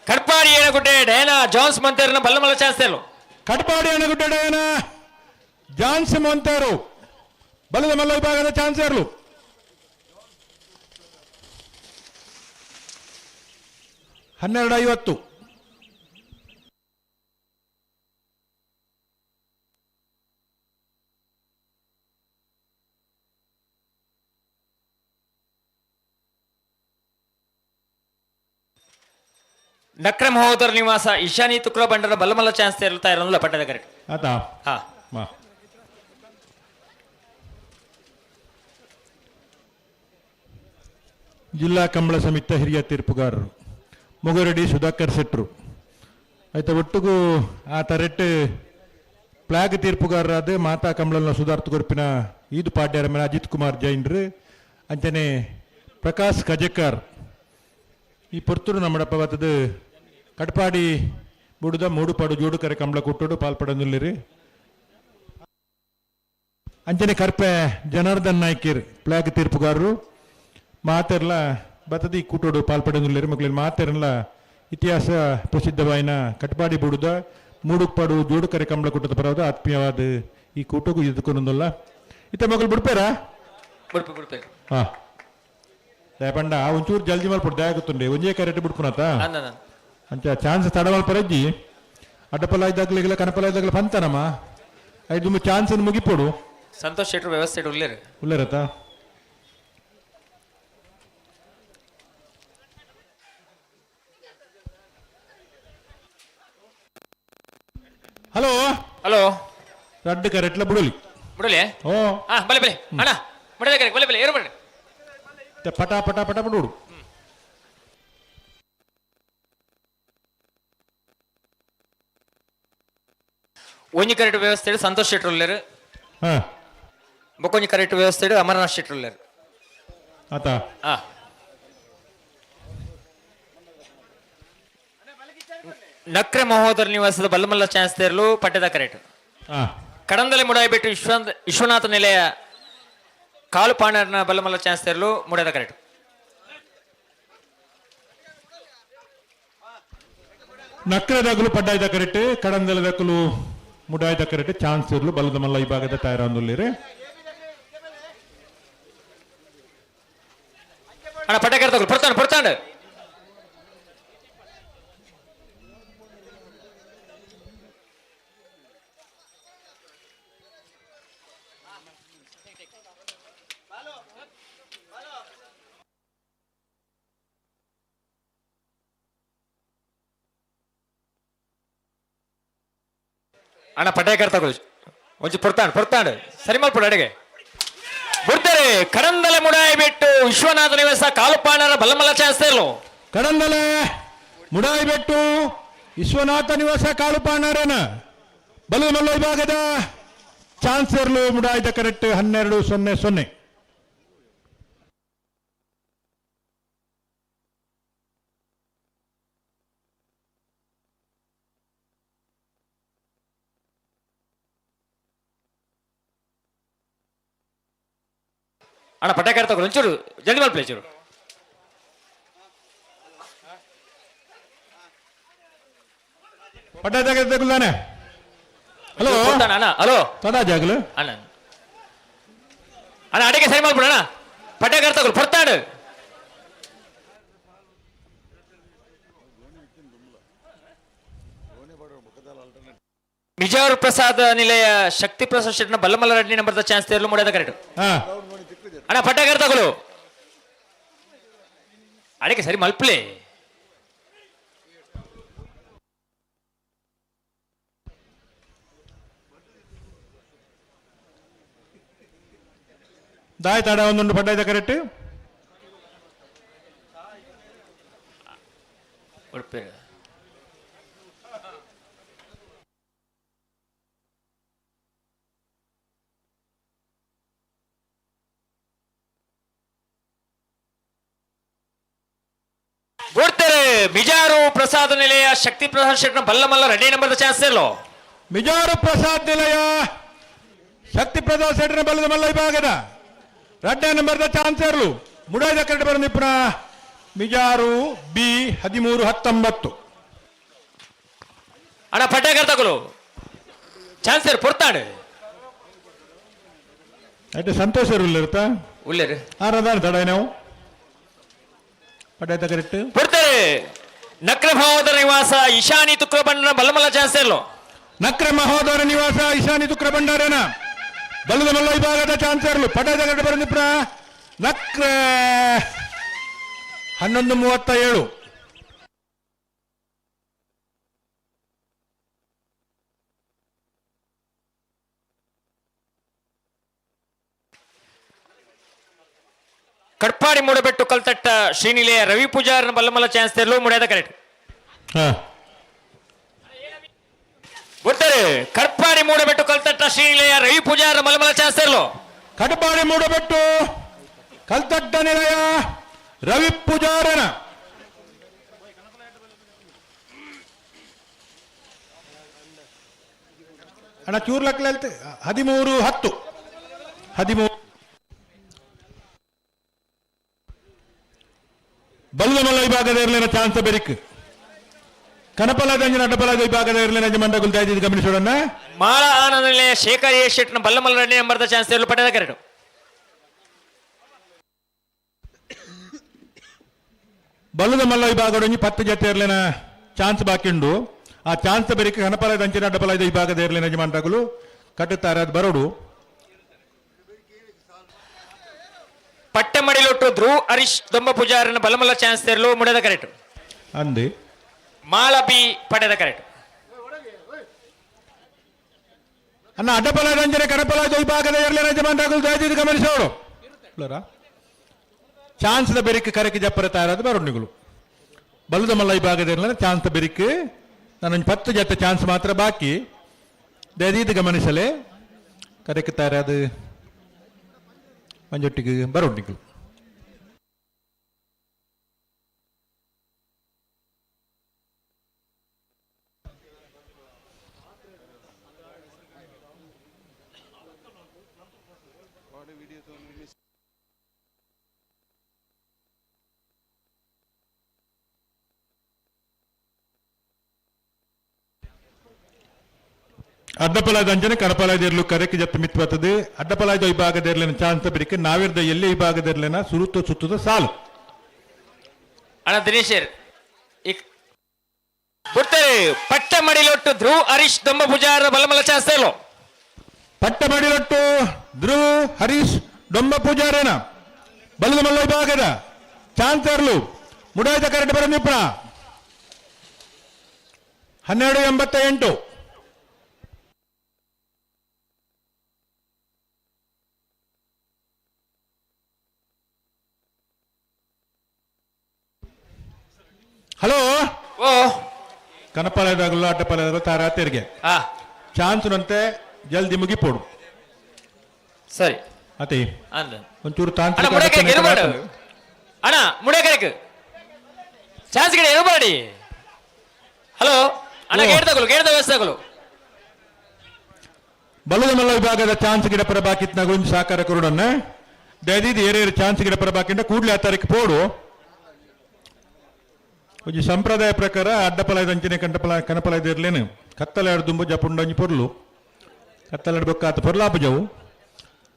ಕಟ್ಪಾಡಿ ಏಣಗುಡ್ಡೆ ಡಯಾನಾ ಜಾನ್ಸ್ ಮಂತೇರ್ನ ಬಲ್ಲಮಲ್ಲ ಚಾನ್ಸ್ ತೇರಲು Katpadi Enagudde Diana Jhansi Monteiro ಬಲದ ಮಲ್ಲ ವಿಭಾಗದ ಚಾನ್ಸರ್ಲು. 12:50. ನಕ್ರ ಮಹೋದರ ನಿವಾಸ ಈಶಾನಿ ತುಕ್ರ ಬಂಡರ ಬಲ್ಲಮಲ್ಲ ಚಾನ್ಸ್ ತೇರುತ್ತಾ ಇರೋಲ್ಲ ಪಟ್ಟದ ಕರೆಕ್ಟ್. ಆತಾ? ಹಾ. ಜಿಲ್ಲಾ ಕಂಬಳ ಸಮಿತಿ ಹಿರಿಯ ತೀರ್ಪುಗಾರರು ಮೊಗರಡಿ ಸುಧಾಕರ್ ಶೆಟ್ರು ಆಯ್ತಾ. ಒಟ್ಟಿಗೂ ಆ ತರೆಟ್ ಪ್ಲಾಗ್ ತೀರ್ಪುಗಾರರಾದ ಮಾತಾ ಕಂಬಳನ ಸುಧಾರ್ಥ ಕೊರ್ಪಿನ ಈದು ಪಾಡ್ಯರ ಮೇಲೆ ಅಜಿತ್ ಕುಮಾರ್ ಜೈನ್ರು ಅಂಚನೆ ಪ್ರಕಾಶ್ ಕಜೆಕಾರ್ ಈ ಪೊರ್ತುಡು ನಮ್ಮಡಪ್ಪ ಬತ್ತದ ಕಟ್ಪಾಡಿ ಬುಡುದ ಮೂಡುಪಾಡು ಜೋಡುಕರೆ ಕಂಬಳ ಕೊಟ್ಟುಡು ಪಾಲ್ಪಡನುಲ್ಲಿರಿ ಅಂಚನೆ ಕರ್ಪೆ ಜನಾರ್ದನ್ ನಾಯ್ಕಿರ್ ಪ್ಲಾಗ್ ತೀರ್ಪುಗಾರರು ಮಾತೆರ್ಲ ಬತ್ತದಿ ಕೂಟೋಡು ಪಾಲ್ಪಡನುಲ್ಲಿರಿ ಮಕ್ಕಳಿನ ಮಾತೆರ್ಲ ಇತಿಹಾಸ ಪ್ರಸಿದ್ಧವಾಯಿನ ಕಟ್ಪಾಡಿ ಬುಡುದ ಮೂಡುಪಾಡು ಜೋಡುಕರೆ ಕಂಬಳ ಕೂಟದ ಪರವಾದ ಆತ್ಮೀಯವಾದ ಈ ಕೂಟಕ್ಕೂ ಎದುಕೊಂಡಲ್ಲ ಇತ್ತ ಮಕ್ಕಳು ಬಿಡ್ಪೇರಾ? ಬಿಡ್ಪೆ ಬಿಡ್ಪೆ. ಹಾ ದಯಪಂಡ ಒಂಚೂರು ಜಲ್ದಿ ಮಲ್ಪೊಡು ದಯಾಗುತ್ತುಂಡೆ ಒಂಜೇ ಕರೆಕ್ಟ್ ಬಿಡ್ಪುನತ ಅಂಚ ಚಾನ್ಸ್ ತಡ ಮಲ್ಪರಜ್ಜಿ ಅಡ್ಡಪಲ ಇದ್ದಾಗಲಿಲ್ಲ ಕನಪಲ ಇದ್ದಾಗಲ ಪಂತನಮ್ಮ ಐದು ಚಾನ್ಸ್ ಮುಗಿಪೊಡು. ಸಂತೋಷ್ ಶೆಟ್ರು ವ್ಯವಸ್ಥೆ ಉಲ್ಲೇರು ಉಲ್ಲೇರತ್ತ. ಹಲೋ ಹಲೋ ರಡ್ಡು ಕರೆಟ್ಲ ಬಿಡಲಿ ಬಿಡಲಿ. ಓ ಹಾ ಬಲೆ ಬಲೆ ಅಣ್ಣ ಬಿಡಲೆ ಕರೆಕ್ಟ್ ಬಲೆ ಬಲೆ ಏರು ಬನ್ನಿ ಪಟ ಪಟ ಪಟ ಬಿಡೋಡು. ಒಂಜಿ ಕರೆಕ್ಟ್ ವ್ಯವಸ್ಥೆ ಸಂತೋಷ್ ಶೆಟ್ರು ಉಲ್ಲೇರು, ಬೊಕ್ಕೊಂಜಿ ಕರೆಕ್ಟ್ ವ್ಯವಸ್ಥೆ ಅಮರನಾಥ್ ಶೆಟ್ರು ಉಲ್ಲೇರು. ಆತ ಹಾ ನಕ್ರೆ ಮಹೋದರ ನಿವಾಸದ ಬಲ್ಲಮಲ್ಲ ಚಾನ್ಸ್ ತೇರಲು ಪಟ್ಟದ ಕರೆಕ್ಟ್. ಕಡಂದಲೆ ಮುಡಾಯಿಬಿಟ್ಟು ವಿಶ್ವನಾಥ ನಿಲಯ ಕಾಲು ಪಾಣರ್ನ ಬಲ್ಲಮಲ್ಲ ಚಾನ್ಸ್ ತೇರಲು ಮುಡಾದ ಕರೆಕ್ಟ್. ನಕ್ರೆ ದಗಲು ಪಡ್ಡಾಯ್ದ ಕರೆಕ್ಟ್, ಕಡಂದಲ ದಕ್ಕಲು ಮುಡಾಯ್ದ ಕರೆಕ್ಟ್ ಚಾನ್ಸ್ ಇರಲು ಬಲದ ಮಲ್ಲ ಈ ಭಾಗದ ತಯಾರಾಂದುಲ್ಲಿರಿ. ಅಣ್ಣ ಪಟ್ಟ ಕರೆಕ್ಟ್ ಪಡ್ತಾನೆ ಪಡ್ತಾನೆ. ಅಣ್ಣ ಪಟ್ಟೆ ತಗೊಳ್ಳಿ ಒಂಚೂರು ಪೊರ್ತಾಂಡು ಪೊರ್ತಾಂಡು ಸರಿ ಮಲ್ಪಡು ಅಡಿಗೆ ಬಿಡ್ತಾರೆ. ಕಡಂದಲೆ ಮುಡಾಯಿ ಬಿಟ್ಟು ವಿಶ್ವನಾಥ ನಿವಾಸ ಕಾಲುಪಾಣರ ಬಲ್ಲಮಲ್ಲ ಚಾನ್ಸ್ ಇರಲು. ಕಡಂದಲೆ ಮುಡಾಯಿ ಬೆಟ್ಟು ವಿಶ್ವನಾಥ ನಿವಾಸ ಕಾಲುಪಾಣರನ ಬಲಮಲ್ಲ ವಿಭಾಗದ ಚಾನ್ಸ್ ಇರಲು ಮುಡಾಯ್ದ ಕರೆಕ್ಟ್ 12:00. ಅಣ್ಣ ಪಟಾಕಿ ತಗೊಳ್ಳಿ ಒಂಚೂರು ಜಲ್ದಿ ಮಲ್ಪಲೆ ಚೂರು. ಪಟಾಕಿ ತಗೊಳ್ದಾನೆ. ಹಲೋ ಅಣ್ಣ ಹಲೋ ತಡಾ ಜಾಗಲು ಅಣ್ಣ ಅಣ್ಣ ಅಡಿಗೆ ಸರಿ ಮಾಡ್ಬಿಡ ಅಣ್ಣ ಪಟಾಕಿ ತಗೊಳ್ಳಿ ಪಡ್ತಾಡು. ಬಿಜಾವರ ಪ್ರಸಾದ ನಿಲಯ ಶಕ್ತಿ ಪ್ರಸಾದ್ ಶೆಟ್ನ ಬಲ್ಲಮಲ್ಲ ರೆಡ್ಡಿ ನಂಬರ್ದ ಚಾನ್ಸ್ ತೇರಲು ಮುಡಿದ ಕರೆಕ್ಟ್. ಅಣ್ಣ ಪಟಾಕಿ ತಗೊಳ್ಳು ಅಡಿಗೆ ಸರಿ ಮಲ್ಪಲೆ. ದಾಯ್ ತಡ ಒಂದೊಂದು ಪಡ್ಡಾಯ್ದ ಕರೆಕ್ಟ್. ಉಡುಪಿ ಬಿಜಾರು ಪ್ರಸಾದ ನಿಲಯ ಶಕ್ತಿ ಪ್ರಸಾದ್ ಶೆಟ್ನ ಬಲ್ಲಮಲ್ಲ ready number chance ಇಲ್ಲೋ. ಮಿಜಾರು ಪ್ರಸಾದ್ ನಿಲಯ ಶಕ್ತಿ ಪ್ರಸಾದ್ ಶೆಟ್ಟನ ಬಲ್ಲದ ಮಲ್ಲ ವಿಭಾಗದ ರಡ್ಡ ನಂಬರ್ದ ಚಾನ್ಸ್ ಇರಲು ಮುಡಾಯ್ದ ಕರೆಕ್ಟ್ ಬರ ನಿಪುಣ ಮಿಜಾರು ಬಿ 13:19. ಅಣ್ಣ ಪಟ್ಟ ತಗೊಳ್ಳು ಚಾನ್ಸರ್ ಪೊರ್ತಾಡು. అయితే ಸಂತೋಷ್ ಉಲ್ಲೇರ್ತಾ ಉಲ್ಲೇರು. ಆರದಾನ ತಡ ನಾವು ಪಡ್ಡಾಯ್ತ ಕರೆಕ್ಟ್. ಪುಡ್ತಾರೆ ನಕ್ರ ಮಹೋದರ ನಿವಾಸ ಇಶಾನಿ ತುಕ್ರ ಬಂಡನ ಬಲ್ಲಮಲ್ಲ ಚಾನ್ಸರ್ಲು. ನಕ್ರ ಮಹೋದರ ನಿವಾಸ ಇಶಾನಿ ತುಕ್ರ ಭಂಡಾರನ ಬಲ್ಲದ ಮಲ್ಲ ವಿಭಾಗದ ಚಾನ್ಸರ್ಲು ಪಡ್ಡಾಯ್ತ ಕರೆಕ್ಟ್ ಬರಂದಿಪ್ರ ನಕ್ರ 11:37. ಕಡ್ಪಾಡಿ ಮೂಡಬೆಟ್ಟು ಕಲ್ತಟ್ಟ ಶ್ರೀನಿಲೆಯ ರವಿ ಪೂಜಾರನ ಬಲ್ಲಮಲ್ಲ ಚಾನ್ಸ್ ತೆರಲು ಮುಡಿಯದ ಕರೆಕ್ಟ್. ಬರ್ತಾರೆ ಕಡ್ಪಾಡಿ ಮೂಡಬೆಟ್ಟು ಕಲ್ತಟ್ಟ ಶ್ರೀನಿಲೆಯ ರವಿ ಪೂಜಾರನ ಬಲ್ಲಮಲ್ಲ ಚಾನ್ಸ್ ತೆರಲು. ಕಡ್ಪಾಡಿ ಮೂಡಬೆಟ್ಟು ಕಲ್ತಟ್ಟ ನಿಲಯ ರವಿ ಪೂಜಾರನ ಅಣ್ಣ ಚೂರ್ ಲಕ್ಲೆ 13:10 13. ಬಲ್ಲಮಲ್ಲ ವಿಭಾಗದ ಇರಲಿನ ಚಾನ್ಸ್ ಬೆರಿಕ್ ಕನಪಲದ ಅಂಜಿನ ಅಡ್ಡಪಲದ ವಿಭಾಗದ ಇರಲಿನ ಮಂಡಗುಲ್ ದಾಯಿದ್ದು ಗಮನಿಸೋಣ. ಮಾಳ ಆನಂದ ನಿಲಯ ಶೇಖರ್ ಎ ಶೆಟ್ನ ಬಲ್ಲಮಲ್ಲ ರೆಡ್ಡಿ ಎಂಬರ್ದ ಚಾನ್ಸ್ ಇರಲು ಪಡೆದ ಕರೆಕ್ಟ್. ಬಲ್ಲದ ಮಲ್ಲ ವಿಭಾಗದ ಒಂಜಿ 10 ಜತೆ ಇರಲಿನ ಚಾನ್ಸ್ ಬಾಕಿ ಉಂಡು. ಆ ಚಾನ್ಸ್ ಬೆರಿಕ್ ಕನಪಲದ ಅಂಚಿನ ಅಡ್ಡಪಲದ ವಿಭಾಗದ ಇರಲಿನ ಮಂಡಗುಲು ಕಟ್ಟುತ್ತಾರೆ ಅದು ಬರೋಡು. ಪಟ್ಟಮಡಿಲೊಟ್ಟು ಧ್ರುವ ಹರೀಶ್ ದೊಂಬ ಪೂಜಾರನ ಬಲಮಲ್ಲ ಚಾನ್ಸ್ ತೆರಲು ಮುಡಿದ ಕರೆಕ್ಟ್. ಅಂದೆ ಮಾಳ ಬಿ ಪಡೆದ ಕರೆಕ್ಟ್. ಅಣ್ಣ ಅಡ್ಡಪಲ ರಂಜನೆ ಕನಪಲ ವಿಭಾಗದ ಎರಡನೇ ಯಜಮಾನರಾಗಲು ದಯವಿಟ್ಟು ಗಮನಿಸೋರು. ಚಾನ್ಸ್ the ಬೆರಿಕ್ ಕರೆಕ್ ಜಪ್ಪರ ತಯಾರಾದ ಬರೋಣಿಗಳು ಬಲದ ಮಲ್ಲ ವಿಭಾಗದ ಇರಲಿಲ್ಲ ಚಾನ್ಸ್ the ಬೆರಿಕ್ ನಾನು 10 ಜೊತೆ ಚಾನ್ಸ್ ಮಾತ್ರ ಬಾಕಿ ದಯವಿಟ್ಟು ಗಮನಿಸಲೇ ಕರೆಕ್ ತಯಾರಾದ ಮಂಜೊಟ್ಟಿಗೆ ಬರೋಣಿಗಳು. ಅಡ್ಡಪಲಾದ ಅಂಜನೆ ಕಡಪಲಾದ ಇರ್ಲು ಕರೆಕ್ ಜತ್ತ ಮಿತ್ ಬರ್ತದೆ. ಅಡ್ಡಪಲಾದ ವಿಭಾಗದ ಇರ್ಲಿನ ಚಾನ್ಸ್ ಬಿಡಿಕೆ ನಾವಿರ್ದ ಎಲ್ಲಿ ವಿಭಾಗದ ಇರ್ಲಿನ ಸುರುತ್ತ ಸುತ್ತದ ಸಾಲು. ಅಣ್ಣ ದಿನೇಶರ್ ಬಿಡ್ತಾರೆ ಪಟ್ಟ ಮಡಿಲೊಟ್ಟು ಧ್ರುವ ಹರೀಶ್ ದೊಂಬ ಪೂಜಾರ ಬಲಮಲ್ಲ ಚಾನ್ಸ್ ಇಲ್ಲೋ. ಪಟ್ಟ ಮಡಿಲೊಟ್ಟು ಧ್ರುವ ಹರೀಶ್ ದೊಂಬ ಪೂಜಾರೇನ ಬಲದ ಮಲ್ಲ ವಿಭಾಗದ ಚಾನ್ಸ್ ಇರ್ಲು ಮುಡಾಯ್ತ ಕರೆಕ್ಟ್ ಬರ ನಿಪುಣ 12:88. ಹಲೋ ಓ ಕನಪಾಲಯದಾಗಲೂ ಅಡ್ಡಪಾಲಯದಾಗಲೂ ತಾರಾ ತೆರಿಗೆ ಚಾನ್ಸ್ನಂತೆ ಜಲ್ದಿ ಮುಗಿಪೋಡು. ಸರಿ ಅತಿ ಅಂದ ಒಂಚೂರು ಅಣ್ಣ ತಾಂತ್ರಿಕ ಮುಡಕ್ಕೆ ಅಡಚಣೆ ಮಾಡು. ಆತಂದೆ. ಅಣ್ಣ ಮುಡಕರಕ್ ಚಾನ್ಸ್ ಕಡೆ ಏನು ಮಾಡಿ. ಹಲೋ ಅಣ್ಣ ಓ. ಗೇಟ್ ತಗೊಳ್ಳು, ಗೇಟ್ ವ್ಯವಸ್ಥೆ ತಗೊಳ್ಳು. ಬಲದ ಮಲ್ಲ ವಿಭಾಗದ ಚಾನ್ಸ್ ಗಿಡ ಪರ ಬಾಕಿತ್ನಾಗ ಒಂದು ಸಾಕಾರ ಕೊರಡನ್ನ ದಯದೀದಿ ಏರೇರು ಚಾನ್ಸ್ ಗಿಡ ಪರ ಬಾಕಿಂಡ ಕೂಡ್ಲೆ ಆ ತಾರೀಕು ಪೋಡು. ಒಂಜಿ ಸಂಪ್ರದಾಯ ಪ್ರಕಾರ ಅಡ್ಡಪಲಯದ ಅಂಚಿನೆ ಕಂಡಪಲ ಕನಪಲಯದ ಇರ್ಲೇನು ಕತ್ತಲೆ ದುಂಬು ಜಪುಂಡ ಒಂಜಿ ಪೊರ್ಲು ಕತ್ತಲೆ ಬೊಕ್ಕಾತ ಪೊರ್ಲಾಪು ಜವು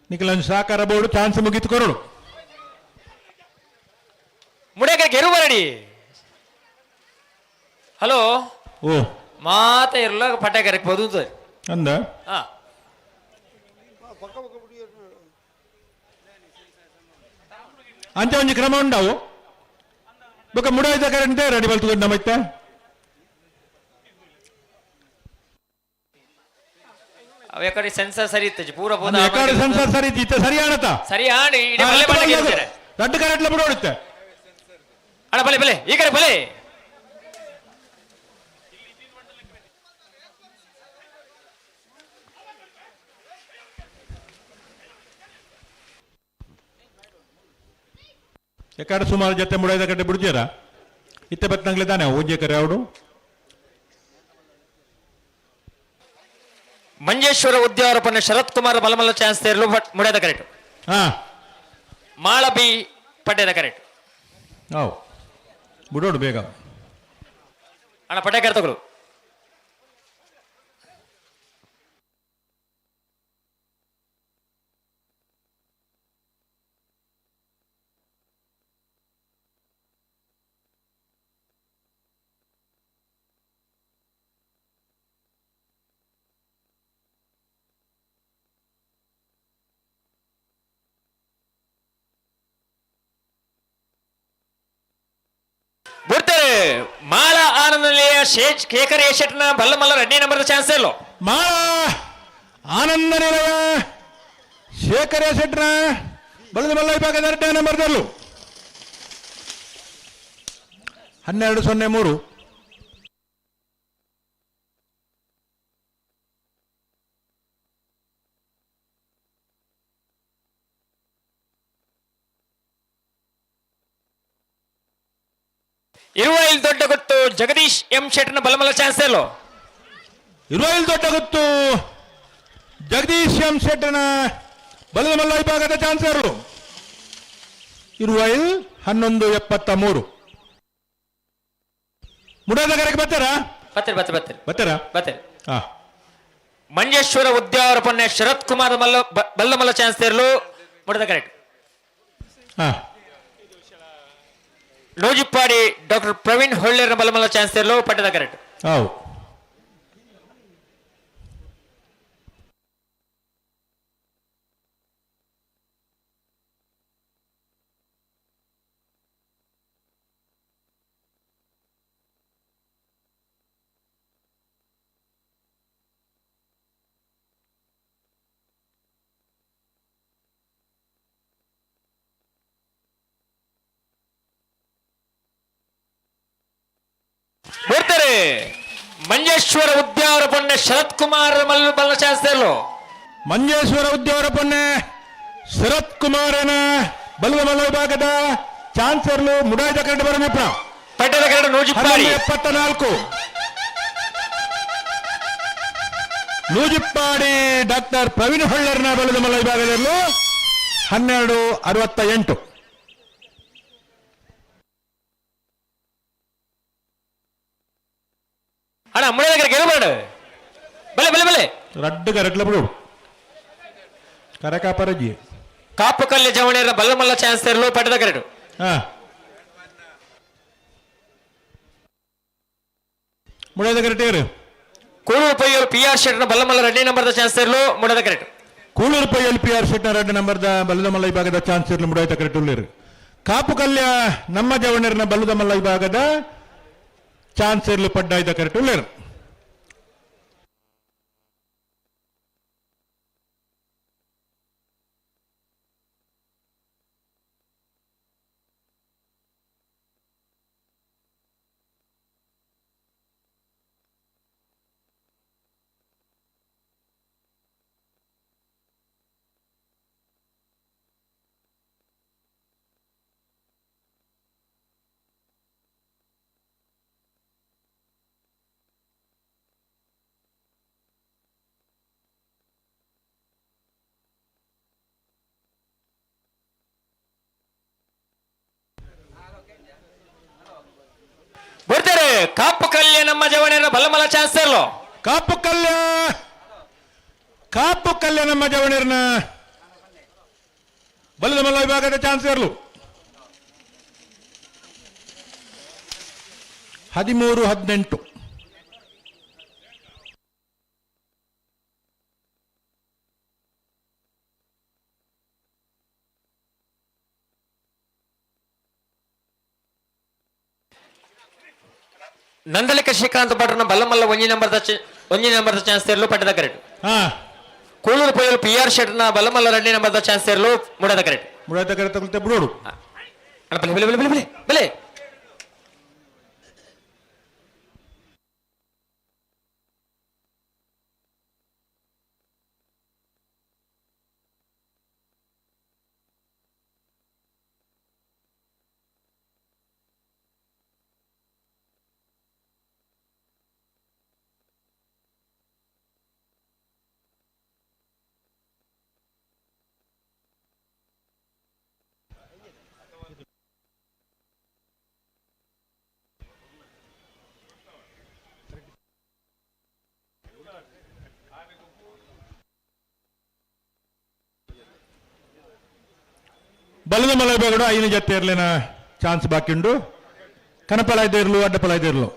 ನಿಖಲ ಒಂಜಿ ಸಾಕಾರ ಬೋರ್ಡು ಚಾನ್ಸ್ ಮುಗಿತು ಕೊರಡು. ಮುಡಕ್ಕೆ ಗೆರು ಬರಡಿ. ಹಲೋ ಓ ಮಾತ ಇರಲ್ಲ ಪಟಾಕರಕ್ಕೆ ಬದು ಅಂದ ಅಂಚೆ ಒಂಜಿ ಕ್ರಮ ಉಂಡವು ಬೊಕ ಮುಡಾಯ್ದ ಕರೆಂಟ್ ರೆಡಿ ಬಲ್ತು ನಮ್ಮ ಅವ ಯಾಕಡೆ ಸೆನ್ಸರ್ ಸರಿ ಇತ್ತು ಪೂರ ಪೂರ ಯಾಕಡೆ ಸೆನ್ಸರ್ ಸರಿ ಇತ್ತು ಸರಿ ಆಣತ ಸರಿ ಆಣಿ ಇಡೀ ಬಲ್ಲೆ ಬಣ್ಣಕ್ಕೆ ಇರ್ತಾರೆ. ದೊಡ್ಡ ಕರೆಂಟ್ಲ ಬಿಡೋಡುತ್ತೆ. ಅಣ್ಣ ಬಲೆ ಬಲೆ ಈ ಕಡೆ ಬಲೆ. ಯಾಕಡೆ ಸುಮಾರು ಜೊತೆ ಮುಡಾಯ್ದ ಕಡೆ ಬಿಡ್ತೀರ ಇತ್ತೆ ಬತ್ತಂಗ್ಲೆ ತಾನೆ ಒಂಜೆ ಕರೆ ಅವಡು. ಮಂಜೇಶ್ವರ ಉದ್ಯಾವರಪನ್ನ ಶರತ್ ಕುಮಾರ್ ಬಲಮಲ್ಲ ಚಾನ್ಸ್ ತೇರಲು ಬಟ್ ಮುಡಿಯದ ಕರೆಕ್ಟ್. ಮಾಳ ಬಿ ಪಡ್ಯದ ಕರೆಕ್ಟ್. How ಬಿಡೋಡು ಬೇಗ. ಅಣ್ಣ ಪಡ್ಯ ತಗೊಳ್ಳು. ಬುಡ್ತಾರೆ ಮಾಲ ಆನಂದ ನಿಲಯ ಶೇಖ್ ಶೇಖರ್ ಶೆಟ್ನ ಬಲ್ಲಮಲ್ಲ ಎರಡನೇ ನಂಬರ್ ಚಾನ್ಸ್ ಇಲ್ಲೋ. ಮಾಳ ಆನಂದ ನಿಲಯ ಶೇಖರ ಶೆಟ್ರ ಬಲದ ಮಲ್ಲ ವಿಭಾಗದ ಎರಡನೇ ನಂಬರ್ದಲ್ಲೂ 12-03. ಇರುವೈಲ್ ದೊಡ್ಡ ಗೊತ್ತು ಜಗದೀಶ್ ಎಂ ಶೆಟ್ನ ಬಲಮಲ್ಲ ಚಾನ್ಸ್ ಇಲ್ಲೋ. ಇರುವೈಲ್ ದೊಡ್ಡ ಗೊತ್ತು ಜಗದೀಶ್ ಎಂ ಶೆಟ್ಟನ ಬಲದ ಮಲ್ಲ ವಿಭಾಗದ ಚಾನ್ಸರ್ ಇರುವೈಲ್ 11-73. ಮುಡಾದ ಕರೆಗೆ ಬರ್ತಾರಾ? ಬರ್ತಾರೆ ಬರ್ತಾರೆ ಬರ್ತಾರೆ ಬರ್ತಾರಾ? ಬರ್ತಾರೆ. ಹಾ. ಮಂಜೇಶ್ವರ ಉದ್ಯಾವರ ಪೊನ್ನೆ ಶರತ್ ಕುಮಾರ್ ಮಲ್ಲ ಬಲ್ಲಮಲ್ಲ ಚಾನ್ಸ್ ತೇರಲು ಮುಡದ ಕರೆಕ್ಟ್. ಹಾ. ನೂಜಿಪ್ಪಾಡಿ ಡಾಕ್ಟರ್ ಪ್ರವೀಣ್ ಹೊಳ್ಳೇರ ಬಲ್ಲಮಲ್ಲ ಚಾನ್ಸ್ ತೇರಲು ಪಟ್ಟದ ಕರೆಕ್ಟ್. ಹೌದು. ಬರ್ತಾರೆ ಮಂಜೇಶ್ವರ ಉದ್ಯಾವರ ಪೊನ್ನೆ ಶರತ್ ಕುಮಾರ್ ಮಲ್ಲ ಬಲ್ಲ ಚಾನ್ಸ್ ತೇರಲು. ಮಂಜೇಶ್ವರ ಉದ್ಯಾವರ ಪೊನ್ನೆ ಶರತ್ ಕುಮಾರನ ಬಲದ ಮಲ್ಲ ವಿಭಾಗದ ಚಾನ್ಸರ್ಲು ಮುಡಾಯ್ದ ಕರೆಂಟ್ ಬರಮಿಪ್ರ ಪಟ್ಟದ ಕರೆಂಟ್ ನೂಜಿಪ್ಪಾಡಿ 74. ನೂಜಿಪ್ಪಾಡಿ ಡಾಕ್ಟರ್ ಪ್ರವೀಣ್ ಹೊಳ್ಳರ್ನ ಬಲದ ಮಲ್ಲ ವಿಭಾಗದಲ್ಲೂ 12-68. ಅಣ್ಣ ಮುಳಿದ ಗೆಲುಬೇಡ ಬಲೆ ಬಲೆ ಬಲೆ ರಡ್ಡು ಕರೆಕ್ಟ್ಲ ಬಿಡು ಕರಕಾಪರಜಿ ಕಾಪು ಕಲ್ಯ ಜವಣಿಯರ ಬಲ್ಲಮಲ್ಲ ಚಾನ್ಸ್ ತೇರಲು ಪಟ್ಟದ ಕರೆಡು. ಹಾ. ಮುಡದ ಕರೆಕ್ಟ್. ಕೂಳೂರು ಪೈಯಲ್ ಪಿ ಆರ್ ಶೆಟ್ನ ಬಲ್ಲಮಲ್ಲ ಎರಡನೇ ನಂಬರ್ದ chance ತೇರಲು ಮುಡದ correct. Kuloor ಪೈಯಲ್ P R ಶೆಟ್ನ ಎರಡು ನಂಬರ್ದ ಬಲ್ಲದಮಲ್ಲ ವಿಭಾಗದ ಚಾನ್ಸ್ ಇರಲು ಮುಡಾಯ್ತ ಕರೆಕ್ಟ್ ಉಳ್ಳೇರು. ಕಾಪು ಕಲ್ಯ ನಮ್ಮ ಜವಣರ್ನ ಬಲ್ಲದಮಲ್ಲ ವಿಭಾಗದ ಚಾನ್ಸ್ ಇರಲು ಪಡ್ಡಾಯ್ತ ಕರೆಕ್ಟ್ ಉಳ್ಳೇರು. ಬರ್ತಾರೆ ಕಾಪು ಕಲ್ಯ ನಮ್ಮ ಜವಣಿಯರ ಬಲ್ಲಮಲ್ಲ ಚಾನ್ಸ್ ತೇರಲು. ಕಾಪು ಕಲ್ಯ ಕಾಪು ಕಲ್ಯ ನಮ್ಮ ಜವಣಿಯರನ್ನ ಬಲದ ಮಲ್ಲ ವಿಭಾಗದ ಚಾನ್ಸ್ ಇರಲು 13-18. ನಂದಲಿಕ ಶ್ರೀಕಾಂತ್ ಭಟ್ರನ ಬಲ್ಲಮಲ್ಲ ಒಂಜಿ ನಂಬರ್ದ ಚಾನ್ಸ್ ತೇರಲು ಪಟ್ಟದ ಕರೆಕ್ಟ್. ಹಾ. ಕೂಳೂರು ಪೈಯಲ್ ಪಿ ಆರ್ ಶೆಟ್ನ ಬಲ್ಲಮಲ್ಲ ಎರಡನೇ ನಂಬರ್ದ ಚಾನ್ಸ್ ತೇರಲು ಮುಡದ ಕರೆಕ್ಟ್. ಮುಡದ ಕರೆಕ್ಟ್ ತಗೊಳ್ತೆ ಬಿಡೋಡು. ಅಣ್ಣ, ಬಲೆ ಬಲೆ ಬಲೆ ಬಲೆ ಬಲೆ ಬಲೆ. ಬಲದ ಮಲ ಬೇಗಡು ಐನು ಜೊತೆ ಇರ್ಲಿನ ಚಾನ್ಸ್ ಬಾಕಿ ಉಂಡು. ಕನಪಲ ಇರ್ಲು ಅಡ್ಡಪಲ ಇರ್ಲು.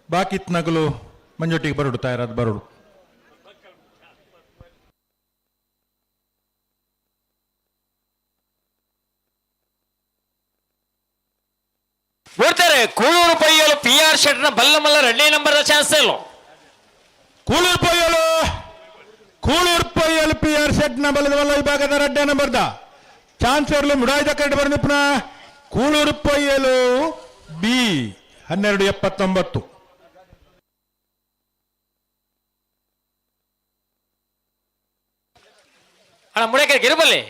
ಬಾಕಿ ನಗಲು ಮಂಜೊಟ್ಟಿಗೆ ಬರುಡು ತಯಾರಾದ ಬರುಡು. ಬಿಡ್ತಾರೆ ಕೂಳೂರು ಪೈಯಲು ಪಿ ಆರ್ ಶೆಟ್ನ ಬಲ್ಲಮಲ್ಲ ಎರಡನೇ ನಂಬರ್ ಚಾನ್ಸ್ ಇಲ್ಲ. ಕೂಳೂರು ಪೊಯ್ಯಲು, ಕೂಳೂರು ಪೊಯ್ಯಲು ಪಿ ಆರ್ ಶೆಟ್ನ ಬಲದ ವಿಭಾಗದ ರಡ್ಡೆ ನಂಬರ್ದ ಚಾನ್ಸರ್ಲು ಮುಡಾಯ್ದ ಕರೆಕ್ಟ್ ಬರ್ನಿಪ್ನ ಕೂಳೂರು ಪೊಯ್ಯಲು ಬಿ 12.79. ಅಣ್ಣ ಮುಡಕೆ ಗಿರುಬಲ್ಲಿ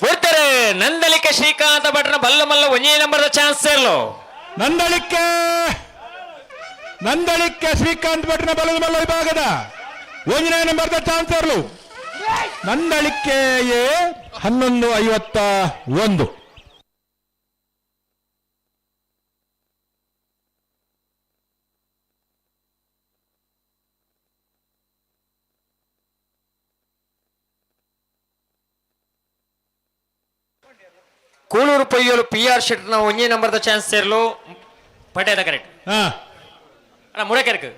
ಬಿಡ್ತಾರೆ ನಂದಳಿಕೆ ಶ್ರೀಕಾಂತ ಭಟ್ನ ಬಲ್ಲಮಲ್ಲ ಒಂದೇ ನಂಬರ್ ಚಾನ್ಸ್ ಇಲ್ಲೋ. ನಂದಳಿಕೆ, ನಂದಳಿಕೆ ಶ್ರೀಕಾಂತ್ ಭಟ್ನ ಬಲದ ಮಲ್ಲ ವಿಭಾಗದ ಒಂದನೇ ನಂಬರ್ದ ಚಾನ್ಸರ್ಲು ನಂದಳಿಕೆ ಎ 11.51. ಕೂಳೂರು ಪೊಯ್ಯಲು ಪಿ ಆರ್ ಶೆಟ್ನ ಒಂದೇ ನಂಬರ್ದ ಚಾನ್ಸ್ ಸೇರ್ಲು ಪಟೇದ ಕರೆಕ್ಟ್. ಅಣ್ಣ ಮುಡಕೆರ್ಕ್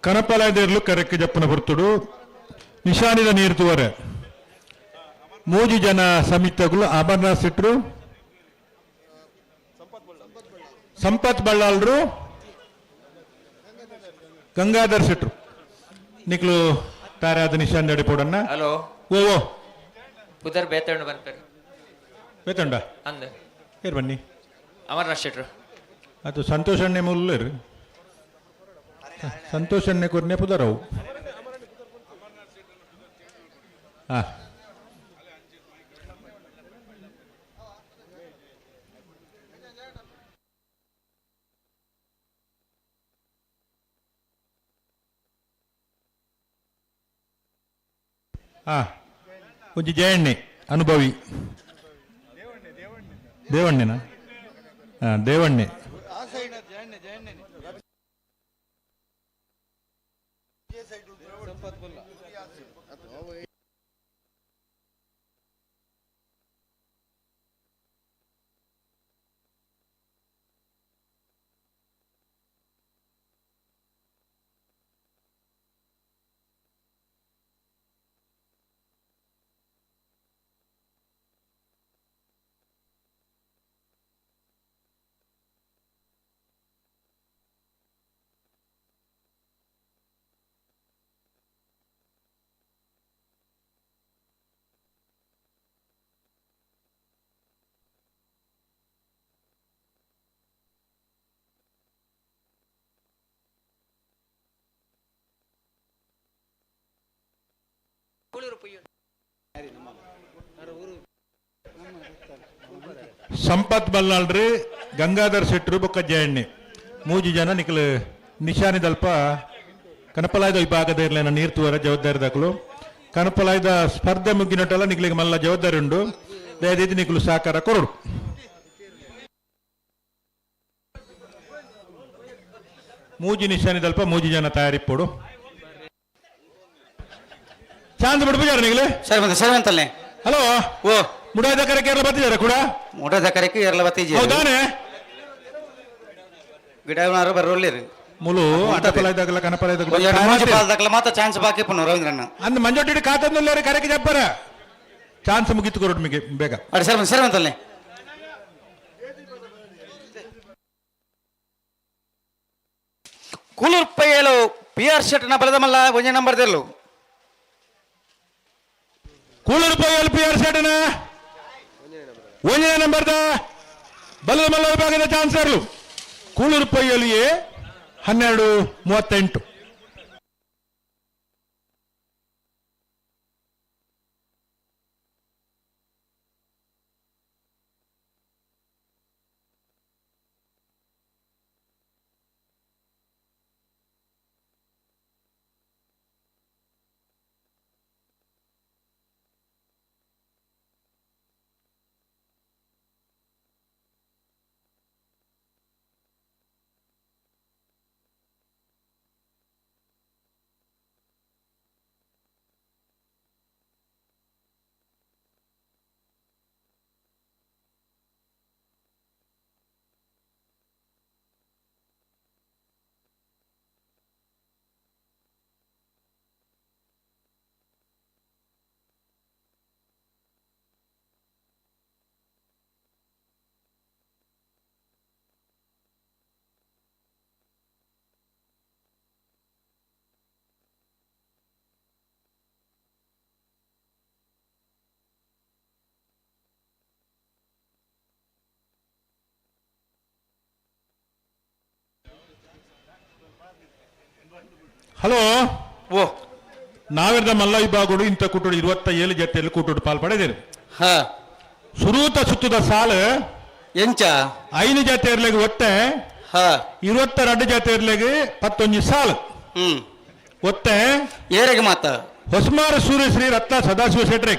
ಕನಪಲಾಯದಿರ್ಲು ಕರೆಕ್ಕೆ ಜಪ್ಪನ ಬರ್ತುಡು ನಿಶಾನಿದ ನೀರು ತುವರೆ ಮೂಜಿ ಜನ ಸಮಿತಿಗಳು ಅಮರ್ನಾಥ್ ಸಿಟ್ರು, ಸಂಪತ್ ಬಳ್ಳಾಲ್ರು, ಗಂಗಾಧರ್ ಸಿಟ್ರು ನಿಕ್ಲು ತಾರಾದ ನಿಶಾನ್ ನಡಿಪೋಡನ್ನ. ಹಲೋ. ಓ ಓ ಪುದರ್ ಬೇತಂಡು ಬನ್ಪೇರು. ಬೇತಂಡ ಅಂದ ಏರ್ ಬನ್ನಿ. ಅಮರ್ನಾಥ್ ಶೆಟ್ರು ಅದು ಸಂತೋಷ್ ಅಣ್ಣೆ ಮುಲ್ಲರು, ಸಂತೋಷ್ ಅಣ್ಣೆ ಕೊರ್ನೆ ಪುದರವು. ಹಾ ಹಾ ಒಂಜಿ ಜಯಣ್ಣೆ ಅನುಭವಿ ದೇವಣ್ಣೆನಾ? ಹಾ ದೇವಣ್ಣೆ. ಸಂಪತ್ ಬಲ್ಲಾಳ್ರಿ, ಗಂಗಾಧರ್ ಶೆಟ್ರು ಬೊಕ್ಕ ಜಯಣ್ಣೆ ಮೂಜಿ ಜನ ನಿಖಲ್ ನಿಶಾನಿದಲ್ಪ ಕನಪಲಾಯದ ವಿಭಾಗದ ಇರ್ಲೇನ ನೀರು ತೂವರ ಜವಾಬ್ದಾರಿ ದಾಖಲು. ಕನಪಲಾಯದ ಸ್ಪರ್ಧೆ ಮುಗ್ಗಿನಟ್ಟಲ್ಲ ನಿಖಲಿಗೆ ಮಲ್ಲ ಜವಾಬ್ದಾರಿ ಉಂಡು. ದಯದೀತಿ ನಿಖಲು ಸಹಕಾರ ಕೊರಡು. ಮೂಜಿ ನಿಶಾನಿದಲ್ಪ ಮೂಜಿ ಜನ ತಯಾರಿಪ್ಪೋಡು. ಚಾಂದ್ ಬಿಡ್ಬಿಜಾರ ನಿಗಲೆ ಸರಿ ಬಂದ ಸರಿ ಅಂತಲ್ಲೇ. ಹಲೋ. ಓ ಮುಡಾದ ಕರೆ ಕೇರಳ ಬತ್ತಿದ್ದಾರೆ ಕೂಡ. ಮುಡಾದ ಕರೆಗೆ ಕೇರಳ ಬತ್ತಿಜಿ. ಹೌದಾನೆ? ಗಿಡ ಬರೋಲ್ಲಿರಿ ಮುಲು ಅಟಪಲ ಇದ್ದಾಗಲ್ಲ ಕನಪಲ ಇದ್ದಾಗಲ್ಲ ಮಾತ್ರ ಚಾನ್ಸ್ ಬಾಕಿ ಪುನಃ ರವೀಂದ್ರಣ್ಣ ಅಂದ್ ಮಂಜೊಟ್ಟಿ ಕಾತಂದುಲ್ಲೇರಿ ಕರೆಗೆ ಜಪ್ಪರ ಚಾನ್ಸ್ ಮುಗಿತು ಕೊರಡು ಮಿಗೆ ಬೇಗ. ಅರೆ ಸರಿ ಸರಿ ಅಂತಲ್ಲೇ. ಕೂಲೂರು ಪಿ ಆರ್ ಶೆಟ್ನ ಬಲದ ಮಲ್ಲ ಒಂಜೇ ನಂಬರ್ ದೆಲ್ಲು. ಕೂಳೂರು ಪೊಯ್ಯಲ್ ಪಿ ಆರ್ ಶೆಟ್ಟನ ಒಂದನೇ ನಂಬರ್ದ ಬಲದ ಮಲ್ಲ ವಿಭಾಗದ ಚಾನ್ಸರ್ಲು ಕೂಳೂರು ಪೊಯ್ಯಲ್ ಎ 12:38. ಹಲೋ ಓ ನಾವಿರ್ದ ಮಲ್ಲ ವಿಭಾಗಗಳು ಇಂಥ ಕೂಟೋಡು 27 ಜತೆಯಲ್ಲಿ ಕೂಟೋಡು ಪಾಲ್ ಪಡೆದಿರು. ಸುರೂತ ಸುತ್ತದ ಸಾಲು ಎಂಚ 5 ಜತೆ ಇರ್ಲಿಗೆ ಒತ್ತೆ 22 ಜತೆ ಇರ್ಲಿಗೆ 11 ಸಾಲು ಒತ್ತೆ ಏರೆಗೆ ಮಾತ ಹೊಸಮಾರ ಸೂರ್ಯಶ್ರೀ ರತ್ನ ಸದಾಶಿವ ಶೆಟ್ರೆ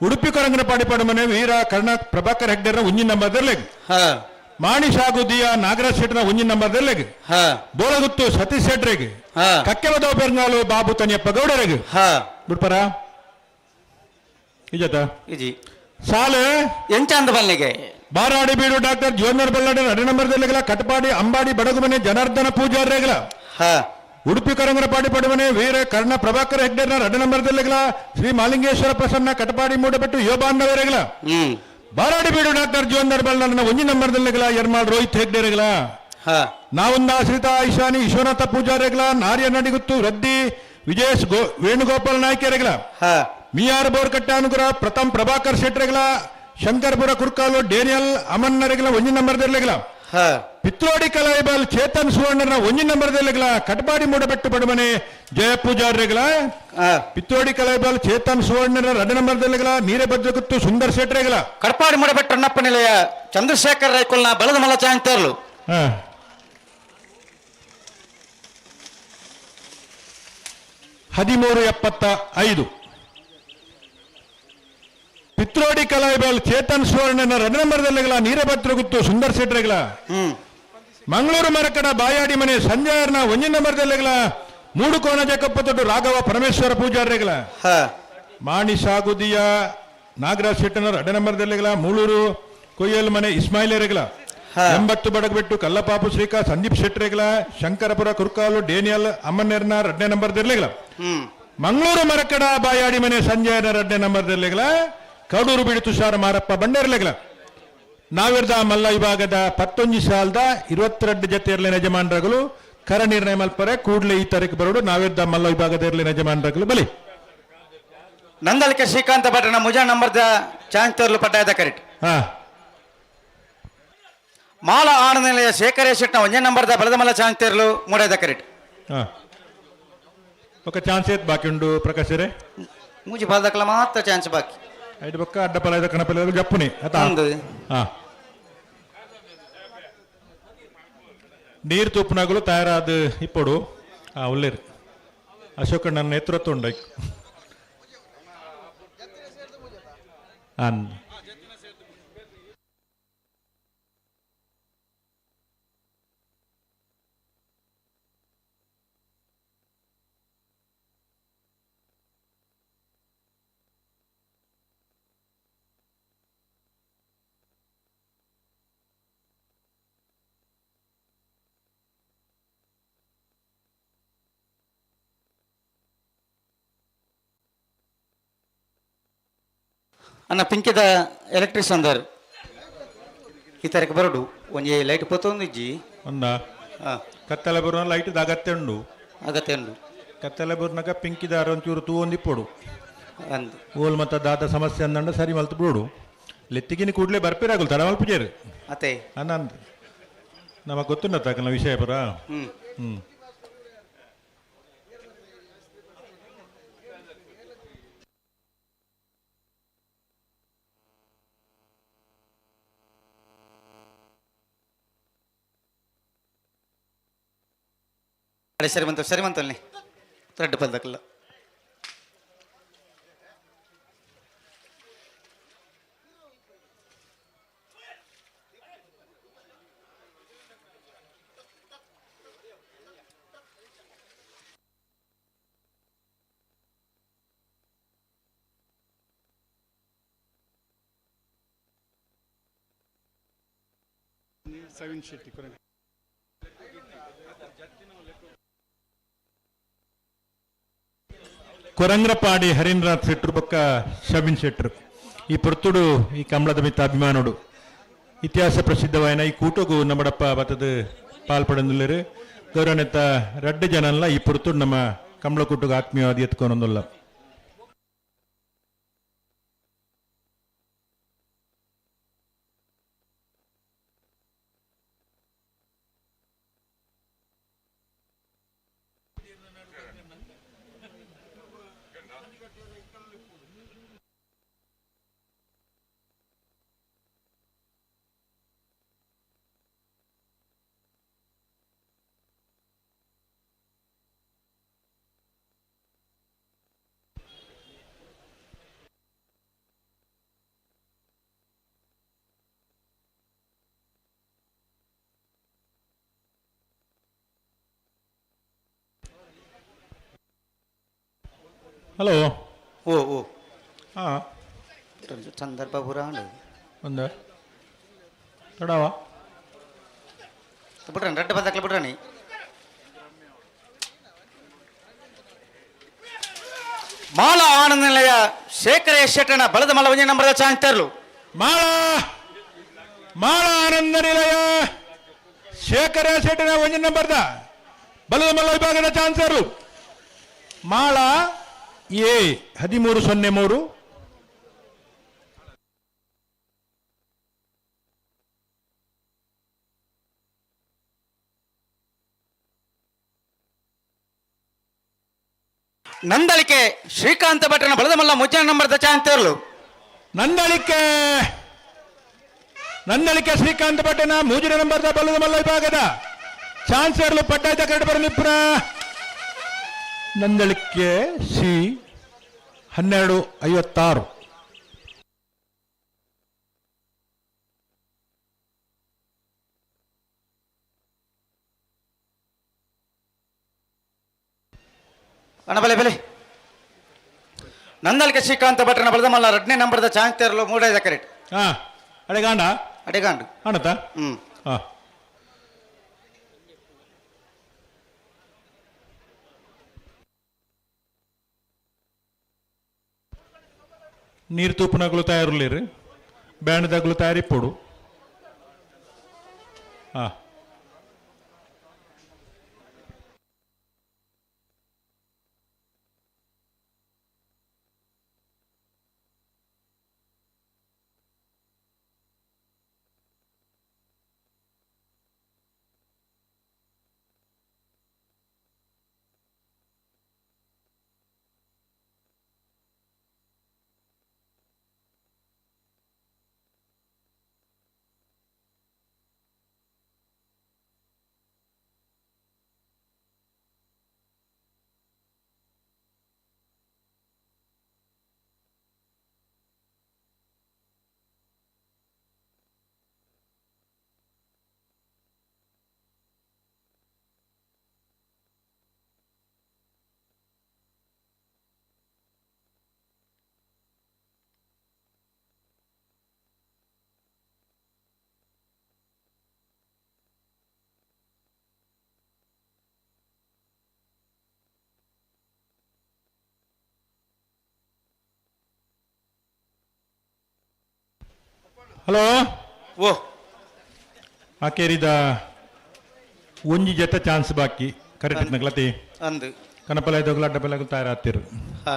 ಉಡುಪಿ ಕೊರಂಗನ ಪಾಡಿಪಾಡು ಮನೆ ವೀರ ಕರ್ಣ ಪ್ರಭಾಕರ್ ಹೆಗ್ಡೆರ ಉಂಜಿನ ನಂಬರ್ದರ್ಲೆಗ್ ಮಾಣಿ ಶಾಗುದಿಯ ನಾಗರಾಜ್ ಶೆಟ್ಟರ ಉಂಜಿನ ನಂಬರ್ದರ್ಲೆಗ್ ಬೋಳಗುತ್ತು ಸತೀಶ್ ಶೆಟ್ರೆಗ್ ಕಕ್ಕೆವದ ಬೆರ್ನಾಲು ಬಾಬು ತನಿಯಪ್ಪ ಗೌಡರೆಗ್ ಬಿಡ್ಪರ ಇಜತ ಇಜಿ ಸಾಲು ಎಂಚ ಅಂದ ಬಲ್ಲಿಗೆ ಬಾರಾಡಿ ಬೀಡು ಡಾಕ್ಟರ್ ಜೋನರ್ ಬಲ್ಲಾಡಿ ಎರಡು ನಂಬರ್ದಲ್ಲಿಗಲ ಕಟಪಾಡಿ ಅಂಬಾಡಿ ಬಡಗುಮನೆ ಜನಾರ್ದನ ಪೂಜಾರ್ರೆಗಲ ಉಡುಪಿ ಕರಂಗನ ಪಾಡಿ ಪಡುಮನೆ ವೀರ ಕರ್ಣ ಪ್ರಭಾಕರ್ ಹೆಗ್ಡೆರ್ನ ಎರಡು ನಂಬರ್ದಲ್ಲಿಗಲ ಶ್ರೀ ಮಾಲಿಂಗೇಶ್ವರ ಪ್ರಸನ್ನ ಕಟಪಾಡಿ ಮೂಡಬೆಟ್ಟು ಯೋಬಾನ್ನವರೆಗಲ ಬಾರಾಡಿ ಬೀಡು ಡಾಕ್ಟರ್ ಜೋನರ್ ಬಲ್ಲಾಡನ ಒಂಜಿ ನಂಬರ್ದಲ್ಲಿಗಲ ಎರ್ಮಾಳ್ ರೋಹಿತ್ ಹೆಗ್ಡೆರೆಗಲ ನಾವೊಂದ ಆಶ್ರಿತ ಈಶಾನಿ ವಿಶ್ವನಾಥ ಪೂಜಾರಿಗಳ ನಾರ್ಯ ನಡಿಗುತ್ತು ರದ್ದಿ ವಿಜಯೇಶ್ ವೇಣುಗೋಪಾಲ್ ನಾಯ್ಕರೆಗಳ ಮಿಯಾರ್ ಬೋರ್ಕಟ್ಟೆ ಅನುಗುರ ಪ್ರಥಮ್ ಪ್ರಭಾಕರ್ ಶೆಟ್ರೆಗಳ ಶಂಕರ್ಪುರ ಕುರ್ಕಾಲು ಡೇನಿಯಲ್ ಅಮನ್ನರೆಗಳ ಒಂಜಿ ನಂಬರ್ದಲ್ಲಿಗಳ ಪಿತ್ರೋಡಿ ಕಲಾಯಿಬಾಲ್ ಚೇತನ್ ಸುವರ್ಣನ ಒಂಜಿ ನಂಬರ್ದಲ್ಲಿಗಳ ಕಟಪಾಡಿ ಮೂಡಬೆಟ್ಟು ಬಡಮನೆ ಜಯ ಪೂಜಾರಿಗಳ ಪಿತ್ರೋಡಿ ಕಲಾಯಿಬಾಲ್ ಚೇತನ್ ಸುವರ್ಣನ ಎರಡು ನಂಬರ್ದಲ್ಲಿಗಳ ನೀರಭದ್ರಗುತ್ತು ಸುಂದರ್ ಶೆಟ್ರೆಗಳ ಕಡಪಾಡಿ ಮೂಡಬೆಟ್ಟು ಅಣ್ಣಪ್ಪ ನಿಲಯ ಚಂದ್ರಶೇಖರ್ ರೈಕುಲ್ನ ಬಲದ ಮಲ್ಲ ಚಾಂತರ್ಲು 13:75 ಪಿತ್ರೋಡಿ ಕಲಾಯಿಬಾಲ್ ಚೇತನ್ ಸುವರ್ಣನ ಎರಡು ನಂಬರ್ದಲ್ಲಿಗಳ ನೀರಭದ್ರಗುತ್ತು ಸುಂದರ್ ಶೆಟ್ರೆಗಳ ಮಂಗಳೂರು ಮರಕಡ ಬಾಯಾಡಿ ಮನೆ ಸಂಜಯರ್ನ ಒಂಜಿ ನಂಬರ್ದಲ್ಲಿಗಳ ಮೂಡು ಕೋಣ ಜಕಪ್ಪತೊಡ್ಡು ರಾಘವ ಪರಮೇಶ್ವರ ಪೂಜಾರಿಗಳ ಮಾಣಿ ಸಾಗುದಿಯ ನಾಗರಾಜ್ ಶೆಟ್ಟನರ ಎರಡು ನಂಬರ್ದಲ್ಲಿಗಳ ಮೂಳೂರು ಕೊಯ್ಯಲ್ ಮನೆ ಇಸ್ಮಾಯಿಲರೆಗಳ 80 ಬಡಗಬೆಟ್ಟು ಕಲ್ಲಪಾಪು ಶ್ರೀಕಾ ಸಂದೀಪ್ ಶೆಟ್ರೆಗಳ ಶಂಕರಪುರ ಕುರ್ಕಾಲು ಡೇನಿಯಲ್ ಅಮ್ಮನ್ನೆರ್ನ ಎರಡನೇ ನಂಬರ್ದಲ್ಲಿಗಳ ಮಂಗಳೂರು ಮರಕಡ ಬಾಯಾಡಿ ಮನೆ ಸಂಜಯನ ಎರಡನೇ ನಂಬರ್ದಲ್ಲಿಗಳ ಕಡೂರು ಬಿಡಿ ತುಷಾರ ಮಾರಪ್ಪ ಬಂಡೇರ್ಲೆಗಳ ನಾವಿರ್ದ ಮಲ್ಲ ವಿಭಾಗದ 11 ಸಾಲದ 22 ಜತೆ ಇರಲಿನ ಯಜಮಾನರುಗಳು ಕರ ನಿರ್ಣಯ ಮಲ್ಪರೆ ಕೂಡಲೇ ಈ ತಾರೀಕು ಬರೋಡು ನಾವಿರ್ದ ಮಲ್ಲ ವಿಭಾಗದ ಇರಲಿನ ಯಜಮಾನರುಗಳು ಬಲಿ ನಂದಳಿಕೆ ಶ್ರೀಕಾಂತ ಭಟ್ರನ ಮುಜಾ ನಂಬರ್ದ ಚಾಂತರ್ಲು ಪಟ್ಟಾಯದ ಕರೆಕ್ಟ್ ಮಾಲ ಆನಂದ ನಿಲಯ ಶೇಖರ ಶೆಟ್ನ ಒಂದೇ ನಂಬರ್ದ ಬಲದ ಮಲ್ಲ ಚಾಂತರ್ಲು ಮೂಡಾದ ಕರೆಕ್ಟ್ ఒక ಚಾನ್ಸ್ ಏತ್ ಬಾಕಿ ಉಂಡು ಪ್ರಕಾಶರೇ ಮೂಜಿ ಬಾಲ್ದಕ್ಕಲ ಮಾತ್ರ ಚಾನ್ಸ್ ಬಾಕಿ ಐದು ಬೊಕ್ಕ ಅಡ್ಡಪಲ ಐದು ಕಣಪಲ ಜಪ್ಪುನಿ ಆತಾ ನೀರು ತುಪ್ಪನಗಳು ತಯಾರಾದ ಇಪ್ಪಡು ಉಲ್ಲೇರು ಅಶೋಕ ನನ್ನ ನೇತೃತ್ವ ಉಂಡು ಅನ್ ಅನ್ನ ಪಿಂಕಿದ ಎಲೆಕ್ಟ್ರಿಷಿಯನ್ ಅಂದರು ಈ ತಾರೀಕು ಬರೋಡು ಒಂಜಿ ಲೈಟ್ ಪೊತ್ತೊಂದು ಇಜ್ಜಿ ಒಂದ ಕತ್ತಲೆ ಬರುವ ಲೈಟ್ ಅಗತ್ಯ ಉಂಡು ಅಗತ್ಯ ಉಂಡು ಕತ್ತಲೆ ಬರುನಾಗ ಪಿಂಕಿದಾರ ಒಂಚೂರು ತೂ ಒಂದು ಇಪ್ಪೊಡು. ಅಂದ್ ಓಲ್ ಮತ್ತ ದಾದ ಸಮಸ್ಯೆ ಅಂದಂಡ ಸರಿ ಮಲ್ತು ಬಿಡು ಲೆತ್ತಿಗಿನ ಕೂಡಲೇ ಬರ್ಪಿರಾಗುಲ್ ತಡ ಮಲ್ಪುಜೇರು ಅತೆ ಅಂದ ನಮಗ್ ಗೊತ್ತುಂಡ ವಿಷಯ ಪರ. ಹ್ಮ್. ಹ್ಮ್. ಅಡೆ ಸರಿ ಬಂತು ಸರಿ ಬಂತು ಅಲ್ಲಿ ರೆಡ್ ಪಲ್ದಕ್ಕಲ್ಲ. ಸವಿನ್ ಶೆಟ್ಟಿ ಕೊನೆ. ಕೊರಂಗ್ರಪಾಡಿ ಹರೀಂದ್ರನಾಥ್ ಶೆಟ್ರು ಬೊಕ್ಕ ಶಬಿನ್ ಶೆಟ್ರು ಈ ಪೊರ್ತುಡು ಈ ಕಮಲದ ಮಿತ್ತ ಅಭಿಮಾನುಡು ಇತಿಹಾಸ ಪ್ರಸಿದ್ಧವಾಯಿನ ಈ ಕೂಟಗು ನಮ್ಮಡಪ್ಪ ಬತ್ತದ ಪಾಲ್ಪಡಂದುಲ್ಲೇರು ಗೌರವನೆತ್ತ ರಡ್ಡು ಜನಲ್ಲ ಈ ಪೊರ್ತುಡು ನಮ್ಮ ಕಮಲ ಕೂಟಗ ಆತ್ಮೀಯವಾದ ಎತ್ಕೊಂಡೊಂದುಲ್ಲ. ಹಲೋ. ಓ ಓ. ಹಾ. ಸಂದರ್ಭ ಪೂರ ಒಂದು ತಡವ ಬಿಡ್ರಾಣಿ ರೆಡ್ ಬಂದಾಕ್ಲ ಬಿಡ್ರಾಣಿ. ಮಾಲ ಆನಂದ ನಿಲಯ ಶೇಖರ ಶೆಟ್ಟಣ ಬಲದ ಮಲ ಒಂಜಿ ನಂಬರ್ದ ಚಾನ್ಸ್ ತರಲು. ಮಾಳ ಮಾಳ ಆನಂದ ನಿಲಯ ಶೇಖರ ಶೆಟ್ಟಣ ಒಂಜಿ ನಂಬರ್ದ ಬಲದ ಮಲ್ಲ ವಿಭಾಗದ ಚಾನ್ಸರ್ಲು ಮಾಳ ಎ 1303. ನಂದಳಿಕೆ ಶ್ರೀಕಾಂತ ಭಟ್ರನ ಬಲದ ಮಲ್ಲ ಮುಜ್ಜನ ನಂಬರ್ದ ಚಾನ್ಸ್ ತರಲು. ನಂದಳಿಕೆ ನಂದಳಿಕೆ ಶ್ರೀಕಾಂತ ಭಟ್ಟನ ಮೂಜಿನ ನಂಬರ್ದ ಬಲದ ಮಲ್ಲ ವಿಭಾಗದ ಚಾನ್ಸರ್ಲು ಪಟ್ಟಾಯ್ತ ಕರಡು ಬರಲಿಪ್ಪುನ ನಂದಳಿಕೆ ಸಿ 1256. ಅಣ್ಣ ಬಲೆ ಬಲೆ ನಂದಳಿಕೆ ಶ್ರೀಕಾಂತ ಭಟ್ರನ ಬಲದ ಮಲ್ಲ ಎರಡನೇ ನಂಬರ್ದ ಚಾನ್ಸ್ ತರಲು ಮೂಡೈದ ಕರೆಕ್ಟ್. ಹಾ ಅಡೆಗಾಂಡ ಅಡೆಗಾಂಡು ಅಣ್ಣತ. ಹ್ಮ್. ಹಾ ನೀರು ತೂಪುನಗುಲು ತಯಾರುಲ್ಲೇರು ಬ್ಯಾಂಡ್ದಾಗಲು ತಯಾರಿಪ್ಪೋಡು. ಹಾ ಹಲೋ. ಓ ಆಕೇರಿದ ಒಂಜಿ ಜೊತೆ ಚಾನ್ಸ್ ಬಾಕಿ ಕರೆಕ್ಟ್ ನಗ್ಲತಿ ಅಂದು ಕನಪಲ ಇದ್ದೋಗ್ಲ ಅಡ್ಡಪಲ ತಯಾರಾಗ್ತಿರು. ಹಾ.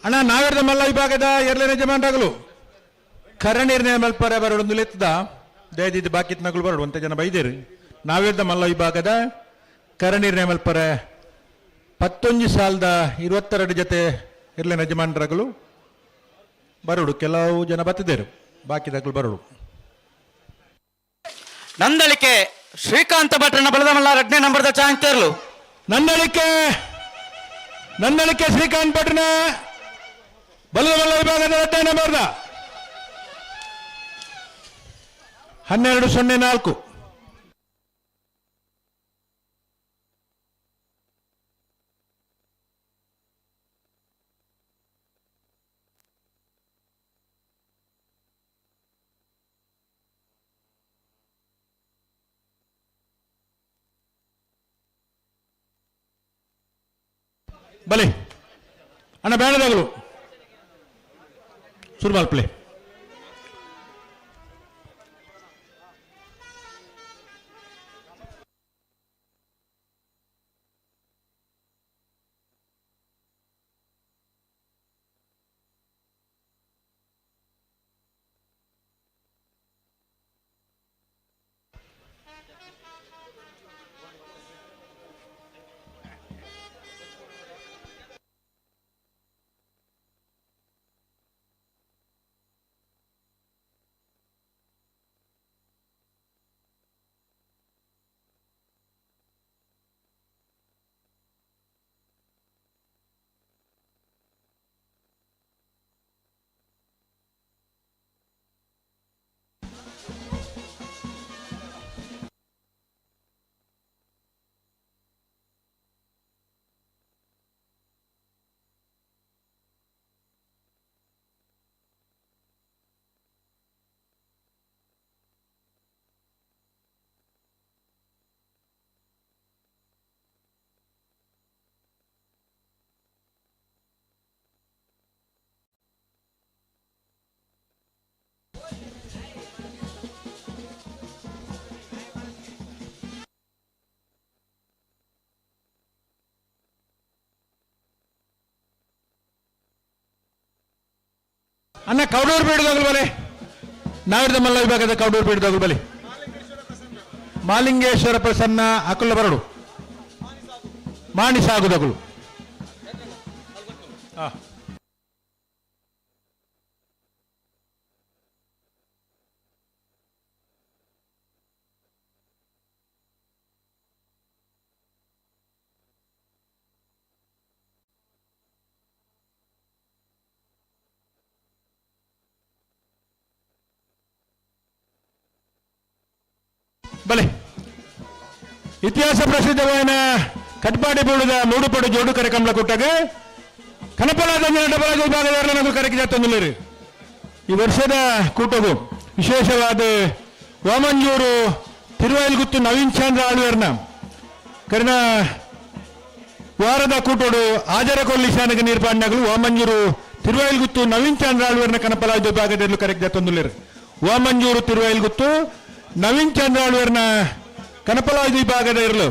ಅಣ್ಣ ನಾವೆರ್ದ ಮಲ್ಲ ವಿಭಾಗದ ಎರಡನೇ ಯಜಮಾನರಾಗಲು ಕರ ನಿರ್ಣಯ ಮಲ್ಪರೆ ಬರೋಡು ಲೆತ್ತದ ದಯದಿದ್ದು ಬಾಕಿ ನಗಲು ಬರೋಡು ಅಂತ ಜನ ಬೈದೇರು. ನಾವೆರ್ದ ಮಲ್ಲ ವಿಭಾಗದ ಕರ ನಿರ್ಣಯ ಮಲ್ಪರೆ 11 ಸಾಲದ 22 ಜೊತೆ ಇರ್ಲೇನ ಯಜಮಾನರಾಗಲು ಬರೋಡು. ಕೆಲವು ಜನ ಬತ್ತಿದ್ದೇರು, ಬಾಕಿದಾಗಲು ಬರೋಡು. ನಂದಳಿಕೆ ಶ್ರೀಕಾಂತ ಭಟ್ರನ ಬಲದಮಲ್ಲ ಎರಡನೇ ನಂಬರ್ದ ಚಾನ್ಸ್ ತೇರ್ಲು. ನಂದಳಿಕೆ ನಂದಳಿಕೆ ಶ್ರೀಕಾಂತ್ ಭಟ್ರನ ಬಲದಮಲ್ಲ ವಿಭಾಗದ ಎರಡನೇ ನಂಬರ್ದ 12.04. ಬಲೆ ಅಣ್ಣ ಬೇಡದಾಗಲು ಶುರು ಮಲ್ಪಲೆ. ಅಣ್ಣ ಕೌಡೂರು ಬೀಡದೋಗಲು ಬಲೆ, ನಾವಿರದ ಮಲ್ಲ ವಿಭಾಗದ ಕೌಡೂರು ಬೀಡದೋಗಲು ಬಲೆ. ಮಾಲಿಂಗೇಶ್ವರ ಪ್ರಸನ್ನ ಅಕುಲ ಬರಡು ಮಾಣಿ ಸಾಗುದಗಳು. ಬಲೆ ಇತಿಹಾಸ ಪ್ರಸಿದ್ಧವಾದ ಕಟ್ಪಾಡಿ ಬೀಳುದ ಮೂಡುಪಡು ಜೋಡು ಕರೆ ಕೊಟ್ಟಾಗ ಕನಪಲಾದ ವಿಭಾಗದ ಕರೆಗೆ ಜಾತೊಂದುಲ್ಲೇರು. ಈ ವರ್ಷದ ಕೂಟವು ವಿಶೇಷವಾದ ವಾಮಂಜೂರು ತಿರುವಾಯಿಲ್ಗುತ್ತು ನವೀನ್ ಚಂದ್ರ ಆಳ್ವೇರ್ನ ಕರಿನ ವಾರದ ಕೂಟೋಡು ಆಜರ ಕೊಲ್ಲಿ ಶಾನಗ ನೀರ್ಪಾಂಡಗಳು ವಾಮಂಜೂರು ತಿರುವಾಯಿಲ್ಗುತ್ತು ನವೀನ್ ಚಂದ್ರ ಆಳ್ವೇರ್ನ ಕನಪಲಾದ ವಿಭಾಗದಲ್ಲಿ ಕರೆಗೆ ಜಾತೊಂದುಲ್ಲೇರು. ವಾಮಂಜೂರು ತಿರುವಾಯಿಲ್ಗುತ್ತು ನವೀನ್ ಚಂದ್ರ ಆಳ್ವೇರ್ನ ಕನಪಲಾದ ವಿಭಾಗದ ಇರಲು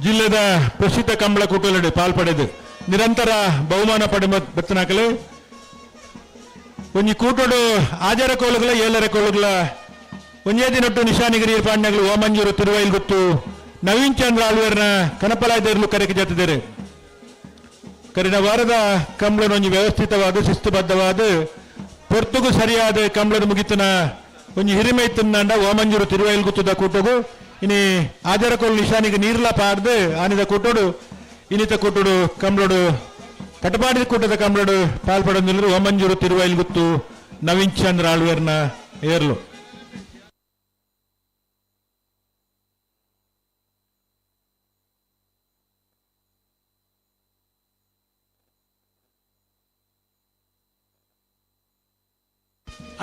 ಜಿಲ್ಲೆದ ಪ್ರಸಿದ್ಧ ಕಂಬಳ ಕೂಟಲಡಿ ಪಾಲ್ಪಡೆದು ನಿರಂತರ ಬಹುಮಾನ ಪಡೆ ಬತ್ತನಾಕಲೆ ಒಂಜಿ ಕೂಟೋಡು ಆಜರ ಕೋಲುಗಳ ಏಳರ ಕೋಲುಗಳ ಒಂಜೇ ದಿನೊಟ್ಟು ನಿಶಾನಿಗಿರಿ ಪಾಂಡ್ಯಗಳು ಓಮಂಜೂರು ತಿರುವೈಲ್ಗುತ್ತು ನವೀನ್ ಚಂದ್ರ ಆಳ್ವೇರ್ನ ಕನಪಲಾಯ್ದರ್ಲು ಕರೆಗೆ ಜತ್ತಿದ್ದಾರೆ. ಕರಿನ ವಾರದ ಕಂಬಳನ ಒಂಜಿ ವ್ಯವಸ್ಥಿತವಾದ ಶಿಸ್ತುಬದ್ಧವಾದ ಪೊರ್ತುಗು ಸರಿಯಾದ ಕಂಬಳದ ಮುಗಿತನ ಒಂಜಿ ಹಿರಿಮೆ ಇತ್ತಂಡ ಓಮಂಜೂರು ತಿರುವೈಲ್ಗುತ್ತದ ಕೂಟಗು ಇನಿ ಆಜರಕೋಲು ನಿಶಾನಿಗೆ ನೀರ್ಲ ಪಾಡ್ದು ಆನಿದ ಕೂಟೋಡು ಇನ್ನಿತ ಕೂಟೋಡು ಕಂಬಳೋಡು ಕಟಪಾಡಿ ಕೂಟದ ಕಂಬಳೋಡು ಪಾಲ್ಪಡೊಂದಿಲ್ಲರು ಓಮಂಜೂರು ತಿರುವೈಲ್ಗುತ್ತು ನವೀನ್ ಚಂದ್ರ ಆಳ್ವೇರ್ನ ಏರ್ಲು.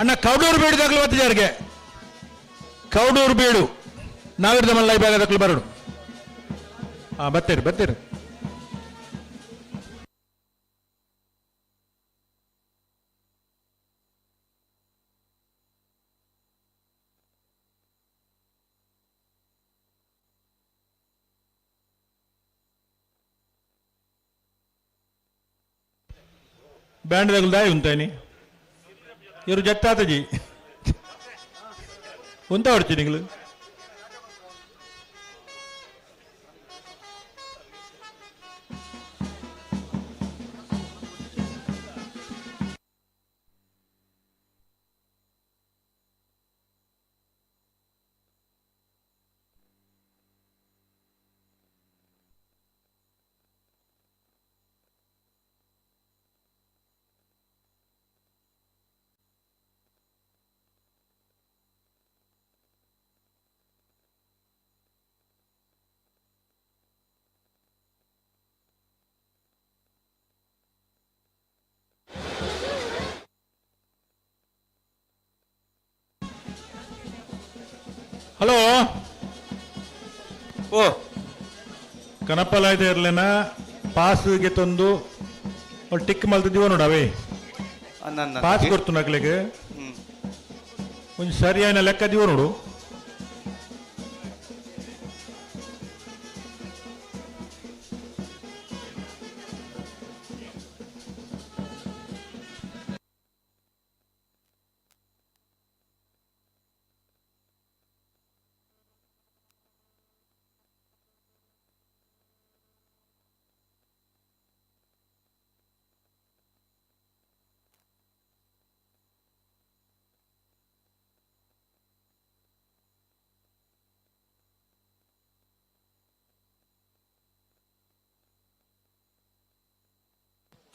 ಅಣ್ಣ ಕೌಡೂರು ಬೀಡುದಾಗಲೂ ಒತ್ತಿದಾರಿಗೆ ಕೌಡೂರು ಬೀಡು ನಾವಿರ್ದ ಮಲ್ಲ ವಿಭಾಗದ ಬರೋಡು. ಹಾ ಬರ್ತೀರಿ ಬರ್ತೀರಿ. ಬ್ಯಾಂಡ್ ದಾಯಿ ಉಂತಾನಿ ಇವರು ಜಟ್ಟಾತಜಿ ಉಂತ ಹೊಡ್ಚಿ ನಿಗಳು. ಹಲೋ ಓ ಕನಪಲಾಯ್ದ ಇರ್ಲೇನ ಪಾಸ್ಗೆ ತಂದು ಅವ್ಳು ಟಿಕ್ ಮಲ್ತಿದ್ದೀವ ನೋಡವೇ ಪಾಸ್ ಕೊಡ್ತು ನಕ್ಲಿಗೆ ಒಂದು ಸರಿಯಾದ ಲೆಕ್ಕ ದಿವ ನೋಡು.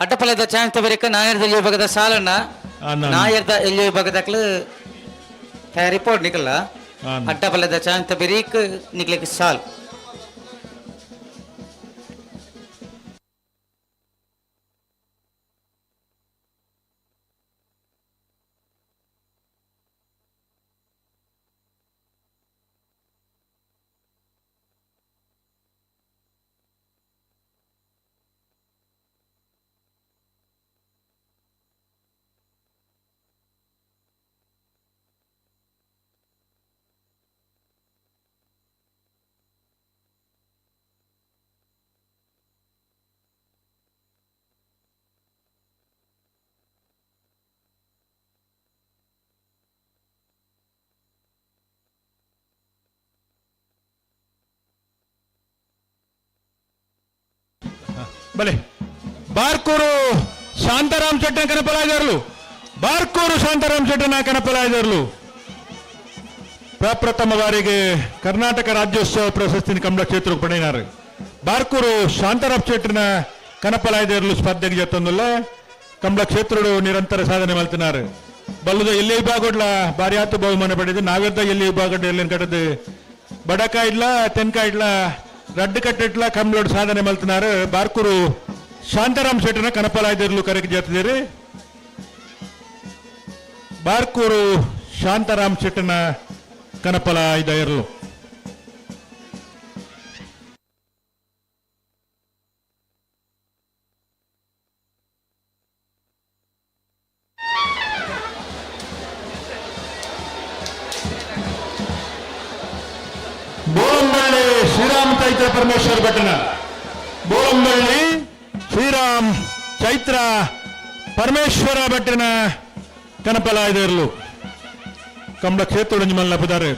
ಅಡ್ಡಪಲ್ಲದ ಚಾನ್ಸ್ ತಬರಿಕ ನಾಯರ್ದ ಎಲ್ಲಿ ವಿಭಾಗದ ಸಾಲಣ್ಣ ನಾಯರ್ದ ಎಲ್ಲಿ ವಿಭಾಗದಕ್ಲು ತಯಾರಿ ಪೋಡ್ ನಿಕಲ್ಲ ಅಡ್ಡಪಲ್ಲದ ಚಾನ್ಸ್ ತಬರಿಕ್ ನಿಕ್ಲಿಕ್ ಸಾಲ್. ಬಲೆ ಬಾರ್ಕೂರು ಶಾಂತಾರಾಮ್ ಶೆಟ್ಟನ ಕನಪಲಾಯದರ್ಲು, ಬಾರ್ಕೂರು ಶಾಂತಾರಾಮ್ ಶೆಟ್ಟನ ಕನಪಲಾಯದರ್ಲು ಪ್ರಪ್ರಥಮ ಬಾರಿಗೆ ಕರ್ನಾಟಕ ರಾಜ್ಯೋತ್ಸವ ಪ್ರಶಸ್ತಿನ ಕಮಲ ಕ್ಷೇತ್ರಕ್ಕೆ ಪಡೆಯಿನಾರು. ಬಾರ್ಕೂರು ಶಾಂತಾರಾಮ್ ಶೆಟ್ಟನ ಕನಪಲಾಯದರ್ಲು ಸ್ಪರ್ಧೆಗೆ ಜತ್ತೊಂದುಲ್ಲ ಕಮಲ ಕ್ಷೇತ್ರಡು ನಿರಂತರ ಸಾಧನೆ ಮಲ್ತಿನಾರು. ಬಲ್ಲದ ಎಲ್ಲಿ ವಿಭಾಗಡ್ಲ ಭಾರಿ ಆತು ಬಹುಮಾನ ಪಡೆದು ನಾವೆದ್ದ ಎಲ್ಲಿ ವಿಭಾಗಡ್ಡ ಎಲ್ಲಿ ಕಟ್ಟದು ಬಡಕಾಯಿಡ್ಲ ತೆನ್ಕಾಯಿಡ್ಲ ರಡ್ಡು ಕಟ್ಟಿಟ್ಲ ಕಮ್ಲೋಡ್ ಸಾಧನೆ ಮಲ್ತಿನಾರು. ಬಾರ್ಕೂರು ಶಾಂತಾರಾಮ್ ಶೆಟ್ಟನ ಕನಪಲಾಯದರ್ಲು ಕರೆಗೆ ಜತ್ತಿದ್ದೀರಿ. ಬಾರ್ಕೂರು ಶಾಂತಾರಾಮ್ ಶೆಟ್ಟನ ಕನಪಲಾಯದರ್ಲು. ಬೋಳಂಬಳ್ಳಿ ಶ್ರೀರಾಮ್ ಚೈತ್ರ ಪರಮೇಶ್ವರ ಭಟ್ಟನ, ಬೋಳಂಬಳ್ಳಿ ಶ್ರೀರಾಮ್ ಚೈತ್ರ ಪರಮೇಶ್ವರ ಭಟ್ಟನ ಕನಪಲಾಯದರ್ಲು ಕಮಲ ಕ್ಷೇತ್ರ ಮಲ್ಲಪದಾರೆ.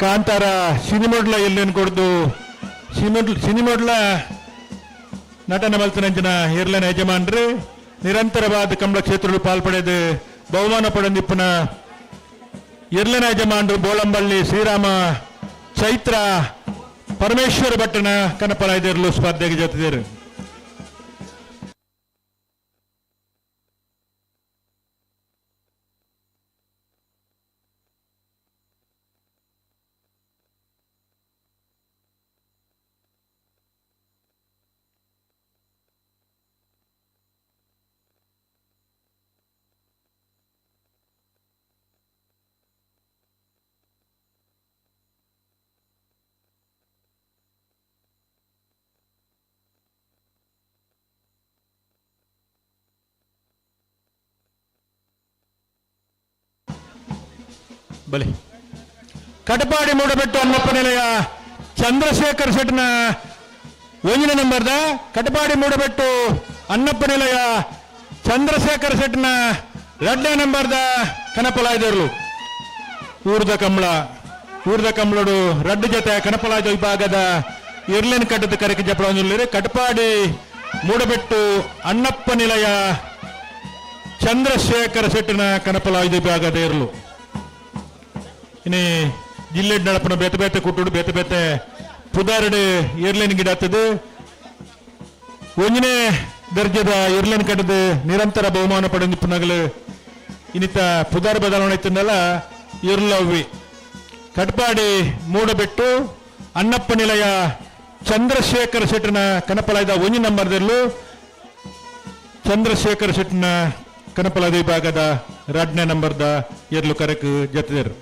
ಕಾಂತಾರ ಸಿನಿಮೋಡ್ಲ ಎಲ್ಲೇನು ಕೊಡ್ದು ಸಿನಿಮೋಡ್ಲ ನಟನೆ ಮಲ್ತನಂಚಿನ ಹಿರ್ಲನ ಯಜಮಾನ್ರು ನಿರಂತರವಾದ ಕಮಲ ಕ್ಷೇತ್ರಗಳು ಪಾಲ್ಪಡೆದು ಬಹುಮಾನ ಪಡೆದಿಪ್ಪನ ಇರ್ಲನ ಯಜಮಾನ್ರು ಬೋಳಂಬಳ್ಳಿ ಶ್ರೀರಾಮ ಚೈತ್ರ ಪರಮೇಶ್ವರ ಭಟ್ಟನ ಕನಪಲಾಯದರ್ಲು ಸ್ಪರ್ಧೆಗೆ ಜೊತೆದಿರು. ಬಲಿ ಕಟಪಾಡಿ ಮೂಡಬೆಟ್ಟು ಹನುಮಪ್ಪ ನಿಲಯ ಚಂದ್ರಶೇಖರ್ ಶೆಟ್ಟನ ಒಂದಿನ ನಂಬರ್ದ ಕಟಪಾಡಿ ಮೂಡಬೆಟ್ಟು ಅನ್ನಪ್ಪ ನಿಲಯ ಚಂದ್ರಶೇಖರ್ ಶೆಟ್ನ ಎರಡನೇ ನಂಬರ್ದ ಕನಪಲಾಯ್ದರ್ಲು. ಊರ್ದ ಕಮಲ ಊರ್ದ ಕಮಲಡು ರಡ್ಡು ಜೊತೆ ಕನಪಲಾಯ್ದ ವಿಭಾಗದ ಇರ್ಲಿನ ಕಟ್ಟದ ಕರಕೆ ಜಪಡೊಂದುಲ್ಲೇರು. ಕಟಪಾಡಿ ಮೂಡಬೆಟ್ಟು ಅಣ್ಣಪ್ಪ ನಿಲಯ ಚಂದ್ರಶೇಖರ ಶೆಟ್ಟಿನ ಕನಪಲಾಯ್ದ ವಿಭಾಗದ ಇರ್ಲು. ಇನಿ ಜಿಲ್ಲೆ ನಡಪನ ಬೇತೆ ಬೇತೆ ಕುಟ್ಟುಡು ಬೇತೆ ಬೇತೆ ಪುದಾರಡು ಇರ್ಲಿನ ಗಿಡ ಆಗ್ತದೆ. ಒಂಜನೇ ದರ್ಜೆದ ಇರ್ಲಿನ ಕಟ್ಟದ ನಿರಂತರ ಬಹುಮಾನ ಪಡೆದು ಇನ್ನಿತ ಪುದಾರ ಬದಲಾವಣೆ ಇತ್ತಂದಲ್ಲ ಇರ್ಲವ್ವಿ. ಕಟ್ಪಾಡಿ ಮೂಡಬೆಟ್ಟು ಅಣ್ಣಪ್ಪ ನಿಲಯ ಚಂದ್ರಶೇಖರ ಶೆಟ್ಟಿನ ಕನಪಲಾಯ್ದ ಒಂಜಿ ನಂಬರ್ದಿರ್ಲು. ಚಂದ್ರಶೇಖರ ಶೆಟ್ಟಿನ ಕನಪಲಾದ ವಿಭಾಗದ ಎರಡನೇ ನಂಬರ್ದ ಎರ್ಲು ಕರಕ್ ಜೊತೆದರು.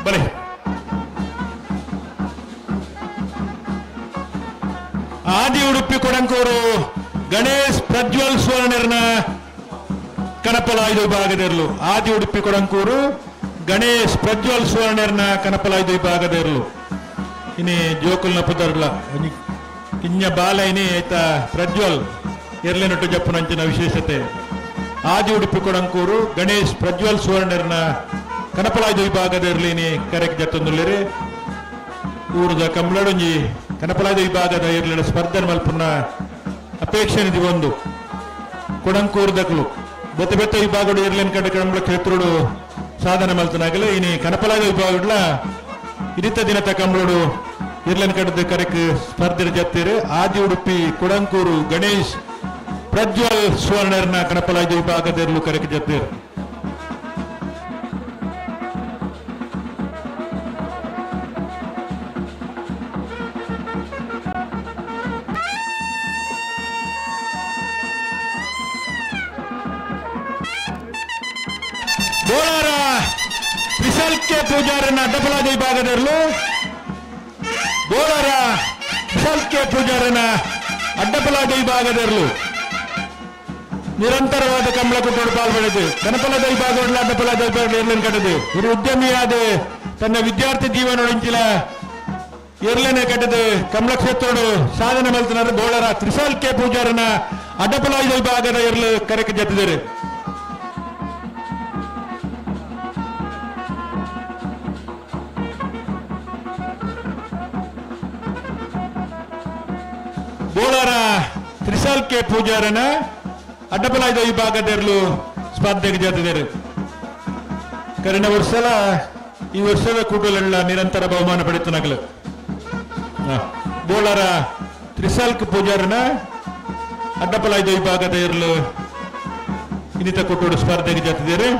ಬಲೆ ಆದಿ ಉಡುಪಿ ಕೊಡಂಕೂರು ಗಣೇಶ್ ಪ್ರಜ್ವಲ್ ಸುವರ್ಣರ್ನ ಕನಪಲಾಯ್ದು ವಿಭಾಗದಿರಲು. ಆದಿ ಉಡುಪಿ ಕೊಡಂಕೂರು ಗಣೇಶ್ ಪ್ರಜ್ವಲ್ ಸುವರ್ಣರ್ನ ಕನಪಲಾಯ್ದು ವಿಭಾಗದಿರಲು. ಇನಿ ಜೋಕುಲ್ನ ಪುದರ್ಲ ಕಿಂಜ ಬಾಲ ಇನಿ ಆಯ್ತ ಪ್ರಜ್ವಲ್ ಎರ್ಲೆನೊಟ್ಟು ಜಪ್ಪುನಂಚಿನ ವಿಶೇಷತೆ. ಆದಿ ಉಡುಪಿ ಕೊಡಂಕೂರು ಗಣೇಶ್ ಪ್ರಜ್ವಲ್ ಸುವರ್ಣರ್ನ ಕನಪಲಾಯ್ದು ವಿಭಾಗದ ಇರ್ಲಿನಿ ಕರೆಕ್ ಜತ್ತೊಂದುಲ್ಲೇರಿ. ಊರದ ಕಮ್ಲಡೊಂಜಿ ಕನಪಲಾಯ್ದು ವಿಭಾಗದ ಇರ್ಲಿನ ಸ್ಪರ್ಧೆ ಮಲ್ಪುನ ಅಪೇಕ್ಷೆ ನಿಧಿ ಒಂದು ಕೊಡಂಕೂರ್ದಕ್ಲು ಬೆತ್ತ ಬೆತ್ತ ವಿಭಾಗಡು ಇರ್ಲಿನ ಕಡೆ ಕಡಂಬಳ ಕ್ಷೇತ್ರಡು ಸಾಧನೆ ಮಲ್ತನಾಗಲಿ. ಇನಿ ಕನಪಲಾಯ್ದು ವಿಭಾಗಡ್ಲ ಇರಿತ ದಿನತ ಕಂಬಳಡು ಇರ್ಲಿನ ಕಡದ ಕರೆಕ್ ಸ್ಪರ್ಧೆ ಜತ್ತಿರು. ಆದಿ ಉಡುಪಿ ಕೊಡಂಕೂರು ಗಣೇಶ್ ಪ್ರಜ್ವಲ್ ಸುವರ್ಣರ್ನ ಕನಪಲಾಯ್ದು ವಿಭಾಗದ ಇರ್ಲು ಕರೆಕ್ ಜತ್ತಿರು. ಬೋಳಾರ ವಿಶಾಲ್ ಕೆ ಪೂಜಾರನ್ನ ಅಡ್ಡಪಲಾದ ವಿಭಾಗದಲ್ಲೂ ಬೋಳಾರ ವಿಶಾಲ್ ಕೆ ಪೂಜಾರನ ಅಡ್ಡಪಲಾದ ವಿಭಾಗದಲ್ಲೂ ನಿರಂತರವಾದ ಕಮಲ ಕುಟ್ಟೋಡು ಪಾಲ್ಪಡೆದು ಕನಪಲದ ವಿಭಾಗವನ್ನು ಅಡ್ಡಪಲಾದ ವಿಭಾಗ ಕಟ್ಟದು. ಇವರು ಉದ್ಯಮಿಯಾದ ತನ್ನ ವಿದ್ಯಾರ್ಥಿ ಜೀವನ ಎರ್ಲನೆ ಕಟ್ಟದು ಕಮಲ ಕ್ಷೇತ್ರೋಡು ಸಾಧನೆ ಮಲ್ತನಾರು ಬೋಳಾರ ತ್ರಿಶಾಲ್ ಕೆ ಪೂಜಾರನ ಅಡ್ಡಪಲಾದ ವಿಭಾಗದ ಎರ್ಲು ಕರೆಕ್ ಜತ್ತಿದರು. ಬೋಳಾರ ತ್ರಿಶಾಲ್ ಕೆ ಪೂಜಾರನ ಅಡ್ಡಪಲಾಯ್ದ ವಿಭಾಗದಲ್ಲೂ ಸ್ಪರ್ಧೆಗೆ ಜೊತೆದರು. ಕರಿನ ವರ್ಷಲ ಈ ವರ್ಷದ ಕೂಟಲೆಲ್ಲ ನಿರಂತರ ಬಹುಮಾನ ಪಡೆಯುತ್ತ ಬೋಳಾರ ತ್ರಿಶಾಲ್ಕ್ ಪೂಜಾರನ ಅಡ್ಡಪಲಾಯ್ದ ವಿಭಾಗದ ಇರಲು ಇನ್ನಿತ ಕೂಟೋಡು ಸ್ಪರ್ಧೆಗೆ ಜೊತೆದರು.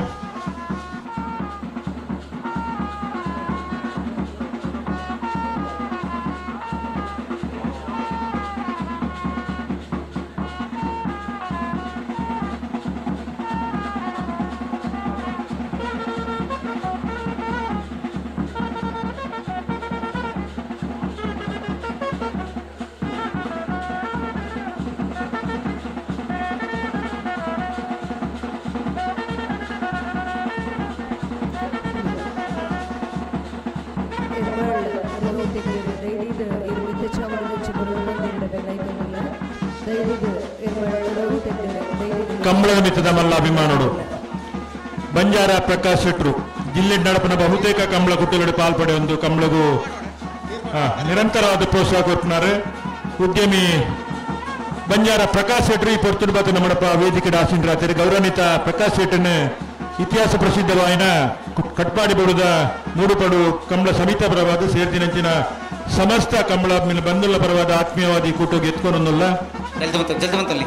ಕಂಬಳದ ಮಿತ್ತದ ಮಲ್ಲ ಅಭಿಮಾನೋಡು ಬಂಜಾರ ಪ್ರಕಾಶ್ ಶೆಟ್ರು ಜಿಲ್ಲೆ ನಡಪನ ಬಹುತೇಕ ಕಂಬಳ ಕುಟ್ಟುಲಡು ಪಾಲ್ಪಡೆ ಒಂದು ಕಂಬಳಗೂ ನಿರಂತರವಾದ ಪ್ರೋತ್ಸಾಹ ಕೊಡ್ತಾರೆ. ಉದ್ಯಮಿ ಬಂಜಾರ ಪ್ರಕಾಶ್ ಶೆಟ್ರು ಈ ಪೊರ್ತುಡು ಬಾತು ನಮ್ಮಡಪ್ಪ ವೇದಿಕೆ ಆಸೀನರಾತಾರೆ. ಗೌರವಾನ್ವಿತ ಪ್ರಕಾಶ್ ಶೆಟ್ಟನ್ ಇತಿಹಾಸ ಪ್ರಸಿದ್ಧವಾಯಿನ ಕಟ್ಪಾಡಿ ಬಡುದ ಮೂಡುಪಡು ಕಂಬಳ ಸಮಿತ ಪರವಾದ ಸೇರ್ದಿನಂಚಿನ ಸಮಸ್ತ ಕಂಬಳ ಬಂಧುల ಪರವಾದ ಆತ್ಮೀಯವಾದಿ ಕೂಟೋಗಿ ಎತ್ಕೊಂಡೊಂದುಲ್ಲ. ಜಲ್ದಿ ಬಂತು ಜಲ್ದಿ ಬಂತಲ್ಲಿ.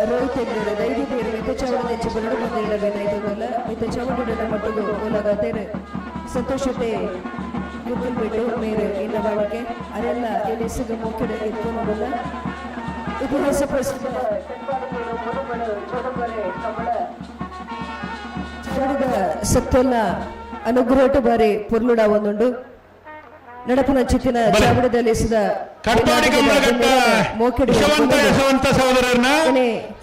ರೋಹಿತ್ ಹೆಗ್ಡೆ ದೈದಿ ಬೇರೆ ಮಿತ್ತ ಚಾವಡಿ ನೆಚ್ಚು ಬರಡು ಬಂದಿರಬೇನಾಯ್ತದಲ್ಲ ಮಿತ್ತ ಚಾವಡಿನ ಮಟ್ಟಿಗೆ ಓಲಗತೇರು ಸಂತೋಷತೆ ಗುರ್ತಿಲ್ಬಿಟ್ಟು ಮೇರು ಇನ್ನ ಬಾಳಿಕೆ ಅರೆಲ್ಲ ಎಲೆಸುಗ ಮೋಕೆಡೆ ಎತ್ಕೊನಬಲ್ಲ ಇತಿಹಾಸ ಪ್ರಸಿದ್ಧ ಚಾವಡಿದ ಸತ್ತೆಲ್ಲ ಅನುಗ್ರಹಟ ಬಾರಿ ಪೊರ್ಲುಡ ಒಂದುಂಡು ನಡಪನ ಚಿತ್ತಿನ ಚಾವಡಿದಲ್ಲಿ ಸುದ ಕಟ್ಪಾಡಿ ಕಮಲಘಟ್ಟ ಮೋಕೆಡೆ ಯಶವಂತ ಯಶವಂತ ಸಹೋದರರನ್ನ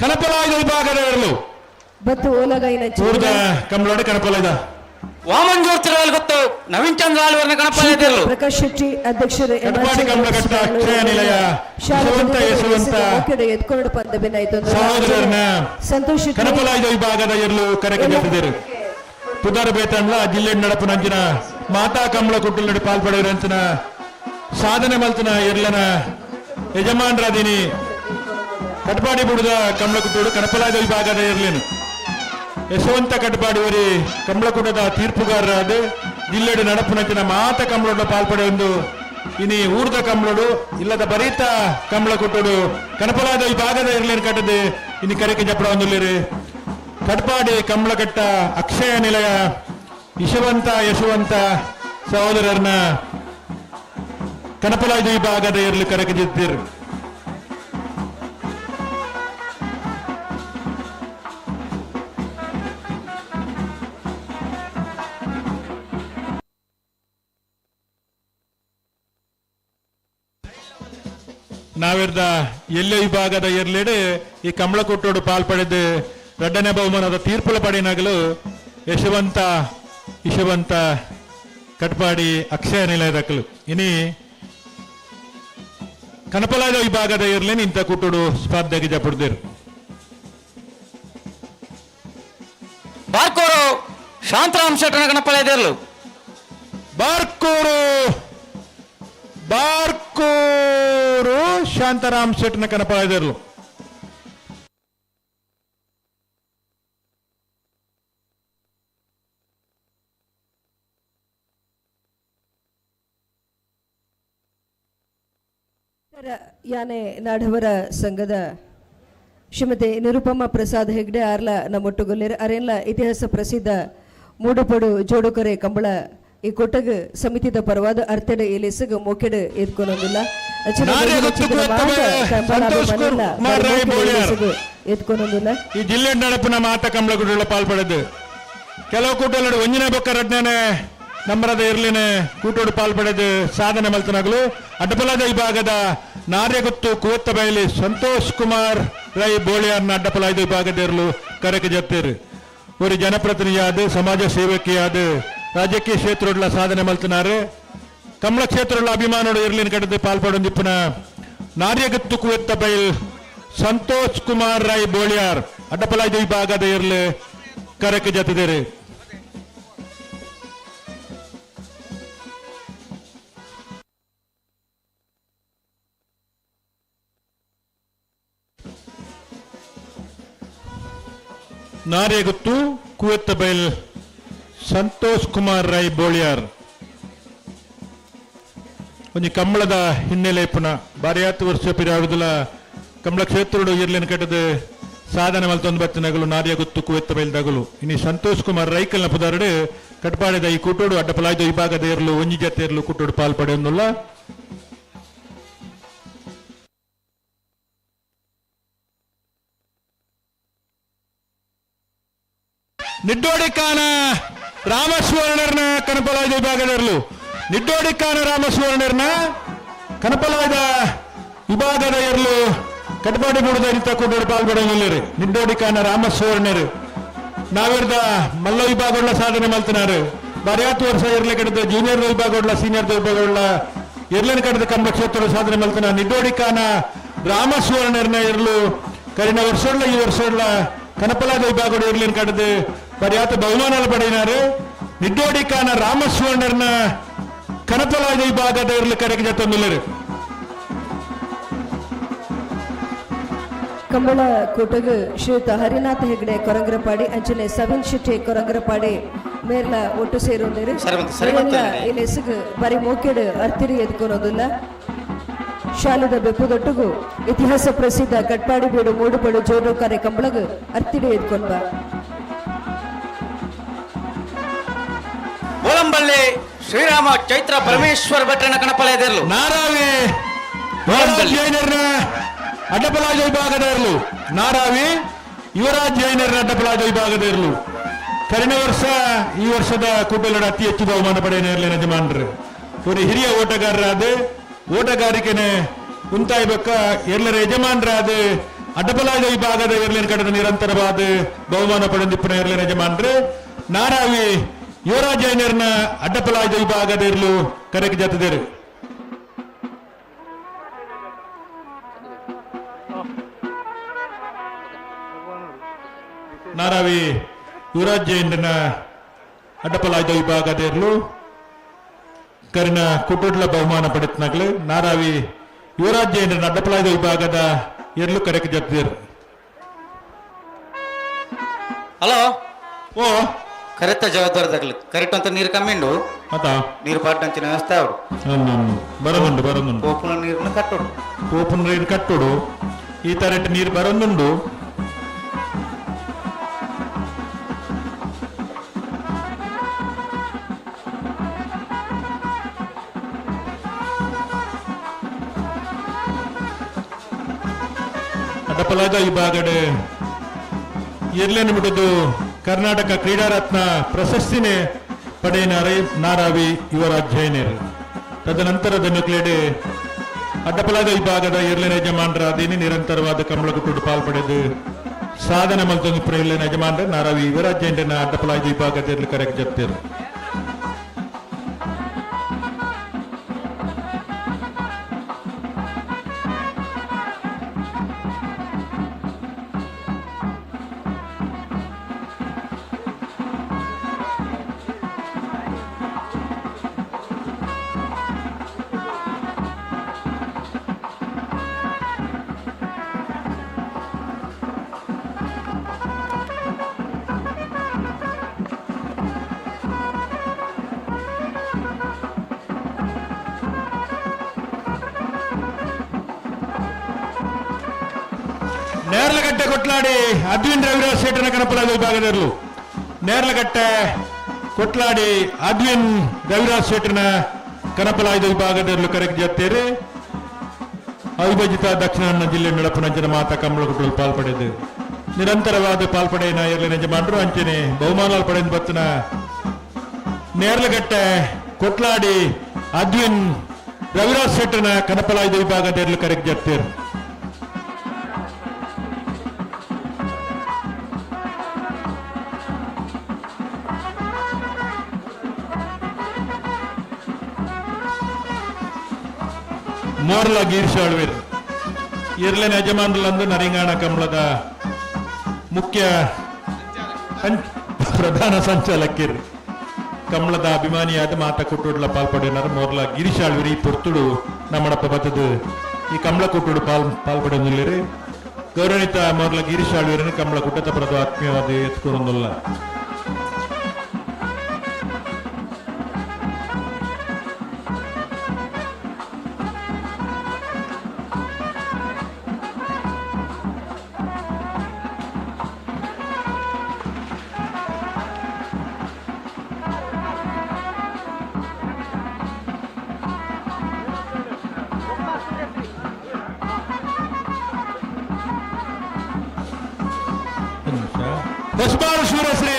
ಕನಪಲಾಯ್ದ ವಿಭಾಗದವರು ಬತ್ತು ಓಲಗೈನ ಊರ್ದ ಕಮಲೋಡಿ ಕನಪಲಾಯ್ದ ವಾಮಂಜೂರ್ ತಿರುವಲ್ ಗೊತ್ತು ನವೀನ್ ಚಂದ್ರ ಆಳ್ವರ್ನ ಗಣಪಾಲಯದಲ್ಲೂ ಪ್ರಕಾಶ್ ಶೆಟ್ಟಿ ಅಧ್ಯಕ್ಷರು ಕಟ್ಪಾಡಿ ಕಮಲಘಟ್ಟ ಅಕ್ಷಯ ನಿಲಯ ಯಶವಂತ ಯಶವಂತ ಎತ್ಕೊಂಡು ಪಂದ ಬೆನ್ನಾಯ್ತು ಸಹೋದರರನ್ನ ಸಂತೋಷ್ ಶೆಟ್ಟಿ ಕನಪಲಾಯ್ದ ವಿಭಾಗದ ಎರ್ಲು ಕರೆಗೆ ಜತ್ತಿದರು ಪುದರ್ ಬೇತಂಡ್ಲ ಜಿಲ್ಲೆ ನಡಪುನಂಚಿನ ಮಾತಾ ಕಮಲ ಕುಟ್ಟಲ್ ನಡಿ ಪಾಲ್ಪಡೆಯರಂಚಿನ ಸಾಧನೆ ಮಲ್ತನ ಎರ್ಲನ ಯಜಮಾನ್ರಾದಿನಿ ಕಟ್ಪಾಡಿ ಬುಡದ ಕಮಲಕುಟ್ಟೋಡು ಕನಪಲಾಯ್ದ ವಿಭಾಗದ ಎರ್ಲೇನು ಯಶವಂತ ಕಟ್ಪಾಡಿ ಒರಿ ಕಮಲಕುಟದ ತೀರ್ಪುಗಾರರಾದ ಜಿಲ್ಲೆಡು ನಡಪುನಂಚಿನ ಮಾತ ಕಮಲೋಡ ಪಾಲ್ಪಡೆ ಒಂದು ಇನಿ ಊರ್ದ ಕಮಲೋಡು ಇಲ್ಲದ ಬರೀತ ಕಮಲ ಕೊಟ್ಟೋಡು ಕನಪಲಾದ ವಿಭಾಗದ ಇರ್ಲೇನು ಕಟ್ಟದೆ ಇನಿ ಕರೆಕೆ ಜಪ್ಪಡ ಒಂದುಲ್ಲೇರು ಕಟ್ಪಾಡಿ ಕಮಲಕಟ್ಟ ಅಕ್ಷಯ ನಿಲಯ ಯಶವಂತ ಯಶವಂತ ಸಹೋದರರನ್ನ ಕನಪಲಾಯ್ದ ವಿಭಾಗದ ಇರ್ಲಿ ಕರೆಕೆ ಜಿತ್ತಿರು. ನಾವಿರ್ದ ಎಲ್ಲೆ ವಿಭಾಗದ ಎರ್ಲೆಡೆ ಈ ಕಮಲಕೊಟ್ಟೋಡು ಪಾಲ್ಪಡೆದು ರಡ್ಡನೆ ಬಹುಮಾನದ ತೀರ್ಪುಲ ಪಡೆಯನಾಗಲು ಯಶವಂತ ಯಶವಂತ ಕಟ್ಪಾಡಿ ಅಕ್ಷಯ ನಿಲಯದಕ್ಕಲು ಇನಿ ಕನಪಲಾದ ವಿಭಾಗದ ಇರ್ಲೇನು ಇಂಥ ಕುಟ್ಟೋಡು ಸ್ಪರ್ಧೆಗೆ ಜಪುಡ್ದಿರು. ಬಾರ್ಕೋರು ಶಾಂತರಾಮ್ ಶೆಟ್ಟನ ಗಣಪಾಲಯದಲ್ಲೂ ಬಾರ್ಕೂರು ಬಾರ್ಕೂರು ಶಾಂತಾರಾಮ್ ಶೆಟ್ಟನ ಕನಪಲಾಯದರ್ಲು. ಯಾನೆ ನಾಡವರ ಸಂಘದ ಶ್ರೀಮತಿ ನಿರುಪಮ ಪ್ರಸಾದ್ ಹೆಗ್ಡೆ ಆರ್ಲ ನಮ್ಮೊಟ್ಟುಗೊಲ್ಲೇರು ಅರೆಲ್ಲ ಇತಿಹಾಸ ಪ್ರಸಿದ್ಧ ಮೂಡುಪಡು ಜೋಡುಕೊರೆ ಕಂಬಳ ಈ ಕೊಟ್ಟಗ ಸಮಿತಿದ ಪರವಾದ ಅರ್ಥಡ ಎಲೆಸಗ ಮೋಕೆಡು ಎದ್ಕೊನೊಂದಿಲ್ಲ. ಎದ್ಕೊನೊಂದಿಲ್ಲ. ಈ ಜಿಲ್ಲೆ ನಡಪಿನ ಮಾತ ಕಮಲಗುಡ್ಡ ಪಾಲ್ಪಡೆದು ಕೆಲವು ಕೂಟಗಳು ಒಂಜಿನ ಬೊಕ್ಕ ರಡ್ನೇ ನಂಬರದ ಇರ್ಲಿನ ಕೂಟೋಡು ಪಾಲ್ಪಡೆದು ಸಾಧನೆ ಮಲ್ತನಾಗಲು ಅಡ್ಡಪಲದ ವಿಭಾಗದ ನಾರ್ಯಗುತ್ತು ಕೂವತ್ತ ಬಯಲಿ ಸಂತೋಷ್ ಕುಮಾರ್ ರೈ ಬೋಳಿಯಾರ್ನ ಅಡ್ಡಪಲಾಯ್ದ ವಿಭಾಗದ ಇರಲು ಕರೆಗೆ ಜತ್ತೇರು. ஒரு ಜನಪ್ರತಿನಿಧಿಯಾದ ಸಮಾಜ ಸೇವಕಿಯಾದ ರಾಜಕೀಯ ಕ್ಷೇತ್ರಗಳ ಸಾಧನೆ ಮಲ್ತನಾರು ಕಮಲ ಕ್ಷೇತ್ರಗಳ ಅಭಿಮಾನೋಡು ಇರ್ಲಿನ ಕಟ್ಟದ ಪಾಲ್ಪಡೊಂದಿಪ್ಪನ ನಾರ್ಯಗುತ್ತು ಕುವೆತ್ತ ಬೈಲ್ ಸಂತೋಷ್ ಕುಮಾರ್ ರೈ ಬೋಳಿಯಾರ್ ಅಡ್ಡಪಲಾಯ್ದ ವಿಭಾಗದ ಇರ್ಲು ಕರೆಗೆ ಜತ್ತಿದ್ದೇರೆ. ನಾರ್ಯಗುತ್ತು ಕುವೆತ್ತ ಬೈಲ್ ಸಂತೋಷ್ ಕುಮಾರ್ ರೈ ಬೋಳಿಯಾರ್ ಒಂಜಿ ಕಂಬಳದ ಹಿನ್ನೆಲೆ ಪುನಃ ಬಾರಿಯಾತು ವರ್ಷ ಪಿರಾಡುದಲ ಕಮಲ ಕ್ಷೇತ್ರಡು ಇರ್ಲಿನ ಕಟ್ಟದ ಸಾಧನೆ ಮಲ್ತೊಂದು ಬತ್ತಿನಗಲು ನಾರ್ಯಗುತ್ತು ಕುವೆತ್ತ ಬೈಲ್ದಗಲು ಇನಿ ಸಂತೋಷ್ ಕುಮಾರ್ ರೈಕಲ್ನ ಪುದಾರಡು ಕಟ್ಪಾಡಿದ ಈ ಕುಟೋಡು ಅಡ್ಡಪಲಾಯ್ದ ವಿಭಾಗದ ಇರಲು ಒಂಜಿ ಜತೆ ಇರಲು ಕುಟೋಡು ಪಾಲ್ಪಡೆಯೊಂದುಲ್ಲ. ನಿಡ್ಡೋಡಿಕಾನ ರಾಮಸುವರ್ಣರ್ನ ಕನಪಲಾಯ್ದ ವಿಭಾಗದರ್ಲು ನಿಡ್ಡೋಡಿಕಾನ ರಾಮಸುವರ್ಣರ್ನ ಕನಪಲಾಯ್ದ ವಿಭಾಗದ ಇರಲು ಕಟ್ಪಾಡಿ ಬುಡದ ಇಂಥ ಕೂಟೋಡು ಪಾಲ್ಪಡೆಯೊಂದಿಲ್ಲರು. ನಿಡ್ಡೋಡಿಕಾನ ರಾಮಸುವರ್ಣರು ನಾವಿರ್ದ ಮಲ್ಲ ವಿಭಾಗಗಳ ಸಾಧನೆ ಮಲ್ತನಾರು ಬಾರ್ಯಾತು ವರ್ಷ ಇರ್ಲೆ ಕಡದ ಜೂನಿಯರ್ ವಿಭಾಗಗಳ ಸೀನಿಯರ್ ವಿಭಾಗಗಳ ಇರ್ಲಿನ ಕಡದ ಕಂಬ ಕ್ಷೇತ್ರ ಸಾಧನೆ ಮಲ್ತನ ನಿಡ್ಡೋಡಿಕಾನ ರಾಮಸುವರ್ಣರ್ನ ಇರಲು ಕರಿನ ವರ್ಷಗಳ ಈ ವರ್ಷಗಳ ಕನಪಲಾದ ವಿಭಾಗಗಳು ಇರ್ಲಿನ ಕಡದು ಪರ್ಯಾತ ಬಹುಮಾನ ಪಡೆಯಿನಾರು. ನಿಡ್ಡೋಡಿಕಾನ ರಾಮಸುವರ್ಣರ್ನ ಕನಪಲಾದ ವಿಭಾಗದ ಇರಲು ಕರೆಗೆ ಜತ್ತೊಂದಿಲ್ಲರು. ಕಂಬಳ ಕೂಟಗ್ ಶ್ರೀಯುತ ಹರಿನಾಥ ಹೆಗ್ಡೆ ಕೊರಂಗ್ರಪಾಡಿ ಅಂಚನೆ ಸವಿನ್ ಶೆಟ್ಟಿ ಕೊರಂಗ್ರಪಾಡಿ ಮೇರ್ಲ ಒಟ್ಟು ಸೇರುಂದೇರು. ಸರಿ ಬಂತು. ಈ ಲೆಸ್ಗ್ ಬರಿ ಮೋಕೆಡ್ ಅರ್ತಿರಿ ಎದ್ಕೊನೋದಿಲ್ಲ. ಶಾಲೆದ ಬೆಪ್ಪುದೊಟ್ಟುಗು ಇತಿಹಾಸ ಪ್ರಸಿದ್ಧ ಕಟ್ಪಾಡಿ ಬೀಡು ಮೂಡುಪಡು ಜೋಡುಕರೆ ಕಂಬಳಗ್ ಅರ್ತಿರಿ ಎದ್ಕೊಂಡ. ಬೋಳಂಬಳ್ಳಿ ಶ್ರೀರಾಮ ಚೈತ್ರ ಪರಮೇಶ್ವರ ಭಟ್ರನ ಕಣಪಲೆಯದಿರಲು. ನಾರಾವಿ ಯುವರಾಜ್ ಜೈನರ್ನ ಅಡ್ಡಪಲಾಜ ವಿಭಾಗದ ಇರಲು. ನಾರಾವಿ ಯುವರಾಜ್ ಜೈನರ್ನ ಅಡ್ಡಪಲಾಜ ವಿಭಾಗದ ಇರಲು. ಕರಿನ ವರ್ಷ ಈ ವರ್ಷದ ಕೂಟಲೋಡ ಅತಿ ಹೆಚ್ಚು ಬಹುಮಾನ ಪಡೆಯ ಇರಲಿನ ಯಜಮಾನರು. ಇವರು ಹಿರಿಯ ಓಟಗಾರರಾದ ಓಟಗಾರಿಕೆನೆ ಉಂತಾಯ್ಬಕ್ಕ ಎಲ್ಲರ ಯಜಮಾನರಾದ ಅಡ್ಡಪಲಾಜ ವಿಭಾಗದ ಎರ್ಲಿನ ಕಡೆದ ನಿರಂತರವಾದ ಬಹುಮಾನ ಪಡೆದಿಪ್ಪನ ಎರ್ಲಿನ ಯಜಮಾನರು ನಾರಾವಿ ಯುವರಾಜ್ ಜೈನರ್ನ ಅಡ್ಡಪಲಾಜ ವಿಭಾಗದ ಇರಲು ಕರೆಗೆ ಜತದೇರು. ನಾರಾವಿ ಯುವರಾಜ್ ಜೈನನ ಅಡ್ಡಪಲಾಯ್ದ ವಿಭಾಗದ ಇರಲು ಕರಿನ ಕುಟುಡ್ಲ ಬಹುಮಾನ ಪಡೆತನಾಗಲು ನಾರಾವಿ ಯುವರಾಜ್ ಜೈನನ ಅಡ್ಡಪಲಾಯ್ದ ವಿಭಾಗದ ಎರ್ಲು ಕರೆಗೆ ಜತದೇರು. ಹಲೋ. ಓ ಕರೆಕ್ಟ್ ಜವಾಬ್ದಾರಿ ಕರೆಕ್ಟ್ ಅಂತ ನೀರು ಕಮ್ಮಿ ಉಂಡು. ಆತ ನೀರು ಪಾಟ್ ಅಂಚಿನ ವ್ಯವಸ್ಥೆ ಅವರು. ಬರನುಂಡು ಬರನುಂಡು. ಪೋಪುನ ನೀರನ್ನು ಕಟ್ಟೋಡು. ಪೋಪುನ ನೀರು ಕಟ್ಟೋಡು. ಈ ತರಟ್ ನೀರು ಬರನುಂಡು. ಅಡ್ಡಪಲಾದ ವಿಭಾಗಡೆ ಎರ್ಲೇನು ಬಿಟ್ಟದ್ದು ಕರ್ನಾಟಕ ಕ್ರೀಡಾರತ್ನ ಪ್ರಶಸ್ತಿನೇ ಪಡೆಯನಾರೆ ನಾರಾವಿ ಯುವರಾಜ್ ಜೈನರ್. ತದನಂತರದ ನುಕ್ಲೇಡೆ ಅಡ್ಡಪಲಾದ ವಿಭಾಗದ ಎರ್ಲಿನ ಯಜಮಾನರ ಅದೇನೆ ನಿರಂತರವಾದ ಕಮಲಗುಟ್ಟುಡು ಪಾಲ್ಪಡೆದು ಸಾಧನೆ ಮಲ್ತೊಂದು ಎರ್ಲಿನ ಯಜಮಾನರ ನಾರಾವಿ ಯುವರಾಜ್ ಜೈನರನ್ನ ಅಡ್ಡಪಲಾದ ವಿಭಾಗದ ಎರ್ಲು ಕರೆಗೆ ಜಪ್ತಿರು. ನೇರ್ಲಗಟ್ಟೆ ಕೊಟ್ಲಾಡಿ ಅದ್ವಿನ್ ರವಿರಾಜ್ ಶೆಟ್ಟನ ಕನಪಲಾದ ವಿಭಾಗದವರು. ನೇರ್ಲಗಟ್ಟೆ ಕೊಟ್ಲಾಡಿ ಅದ್ವಿನ್ ರವಿರಾಜ್ ಶೆಟ್ಟನ ಕನಪಲಾಯ್ದ ವಿಭಾಗದವರು ಕರೆಗೆ ಜತ್ತೇರಿ. ಅವಿಭಜಿತ ದಕ್ಷಿಣ ಕನ್ನಡ ಜಿಲ್ಲೆ ನಡಪುನಂಚಿನ ಮಾತಾ ಕಮಲಗುಟ್ಟಲು ಪಾಲ್ಪಡೆದು ನಿರಂತರವಾದ ಪಾಲ್ಪಡೆಯ ಎರ್ಲಿನ ಯಜಮಾನರು ಅಂಚನೆ ಬಹುಮಾನ ಪಡೆದ ಬತ್ತನ ನೇರ್ಲಗಟ್ಟೆ ಕೊಟ್ಲಾಡಿ ಅದ್ವಿನ್ ರವಿರಾಜ್ ಶೆಟ್ಟನ ಕನಪಲಾಯ್ದ ವಿಭಾಗದವರು ಕರೆಗೆ ಜತ್ತೇರಿ. ಮೋರ್ಲ ಗೀರ್ಷಾಳ್ವೀರ್ ಇರ್ಲಿನ ಯಜಮಾನರಲ್ಲಂದು ನರಿಂಗಾಣ ಕಮಲದ ಮುಖ್ಯ ಪ್ರಧಾನ ಸಂಚಾಲಕಿರ್ ಕಮಲದ ಅಭಿಮಾನಿಯಾದ ಮಾತ ಕುಟ್ಟುಡ್ಲ ಪಾಲ್ಪಡೆಯನಾರ ಮೋರ್ಲ ಗಿರೀಶಾಳ್ವೀರ್ ಈ ಪೊರ್ತುಡು ನಮ್ಮಡಪ್ಪ ಬತ್ತದು ಈ ಕಮಲ ಕುಟ್ಟುಡು ಪಾಲ್ಪಡೆಯೊಂದಿಲ್ಲಿರಿ. ಗೌರವಿತ ಮೋರ್ಲ ಗಿರೀಶಾಳ್ವೀರನ್ನು ಕಮಲ ಕುಟ್ಟದ ಪರದ ಆತ್ಮೀಯವಾದ ಎತ್ಕೊರೊಂದುಲ್ಲ. ಹೊಸಬಾರು ಸೂರ್ಯಶ್ರೀ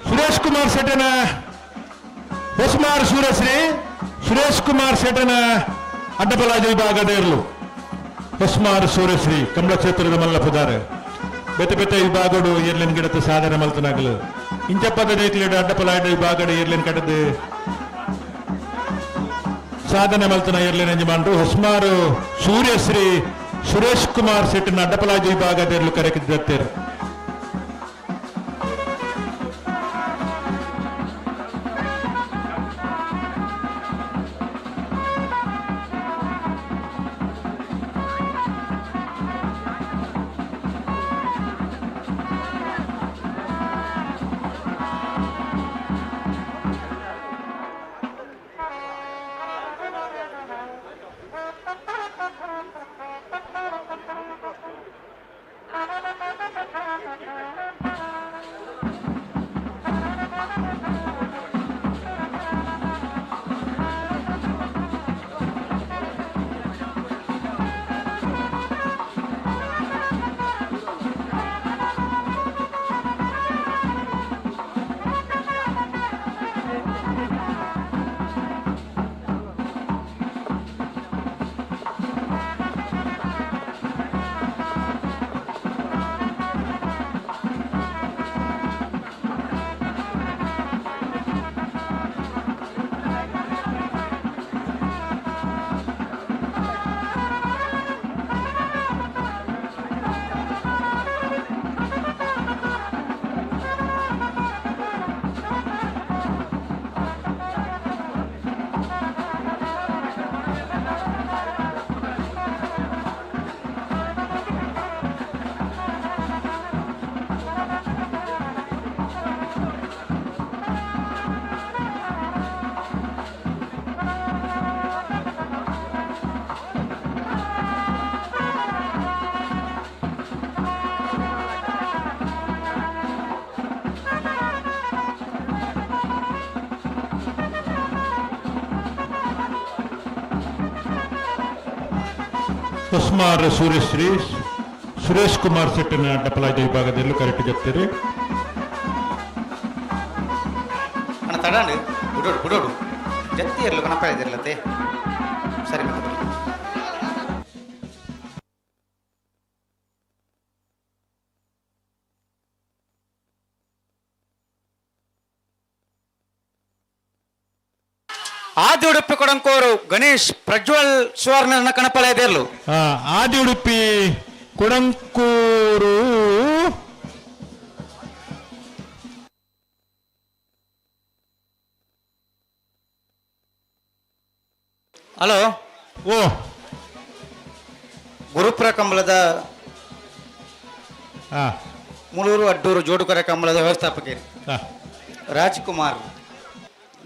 ಸುರೇಶ್ ಕುಮಾರ್ ಶೆಟ್ಟನ ಹೊಸಮಾರು ಸೂರ್ಯಶ್ರೀ ಸುರೇಶ್ ಕುಮಾರ್ ಶೆಟ್ಟನ ಅಡ್ಡಬಲಾಜ ವಿಭಾಗದ ಇರಲು ಹೊಸ್ಮಾರು ಸೂರ್ಯಶ್ರೀ ಕಮಲ ಕ್ಷೇತ್ರದ ಮಲ್ಲಪುದಾರೆ ಬೆತ್ತೆ ಬೆತ್ತೆ ವಿಭಾಗಡು ಏರ್ಲಿನ ಗಿಡದ ಸಾಧನೆ ಮಲ್ತನಾಗಲು ಇಂಚಪ್ಪದ ರೇತಿಲಿಡು ಅಡ್ಡಪಲಾಡ ವಿಭಾಗಡು ಏರ್ಲಿನ ಕಡದು ಸಾಧನೆ ಮಲ್ತನ ಏರ್ಲಿನ ಯಜಮಾನರು ಹೊಸ್ಮಾರು ಸೂರ್ಯಶ್ರೀ ಸುರೇಶ್ ಕುಮಾರ್ ಶೆಟ್ಟನ ಅಡ್ಡಪಲಾಜ ವಿಭಾಗದ ಇರಲು ಕರೆಕಿದ್ದತ್ತೇರು. ಹೊಸ್ಮಾರ್ ಸೂರ್ಯಶ್ರೀ ಸುರೇಶ್ ಕುಮಾರ್ ಶೆಟ್ಟಿನ ಅಡ್ಡಪಲಾಯ್ದ ವಿಭಾಗದಲ್ಲಿ ಕರೆಕ್ಟ್ ಜಪ್ತೀರಿ. ಅಣ್ಣ ತಡಾಂಡು ಬುಡೋಡು ಬುಡೋಡು ಜತ್ತಿ ಇರಲು ಕಣಪ್ಪ ಇದಿರಲತ್ತೆ ಸರಿ ಮತ್ತೆ ಬರಲಿ. ಆದಿ ಉಡುಪಿ ಕೊಡಂಕೋರು ಗಣೇಶ್ ಪ್ರಜ್ವಲ್ ಸುವರ್ಣನ ಕಣಪಲ ಇದಿರಲು. ಆದಿ ಉಡುಪಿ ಕೊಡಂಕೂರು ಹಲೋ ಓ ಗುರುಪುರ ಕಂಬಳದ ಮುಳೂರು ಅಡ್ಡೂರು ಜೋಡುಕರ ಕಂಬಳದ ವ್ಯವಸ್ಥಾಪಕರು ರಾಜ್ಕುಮಾರ್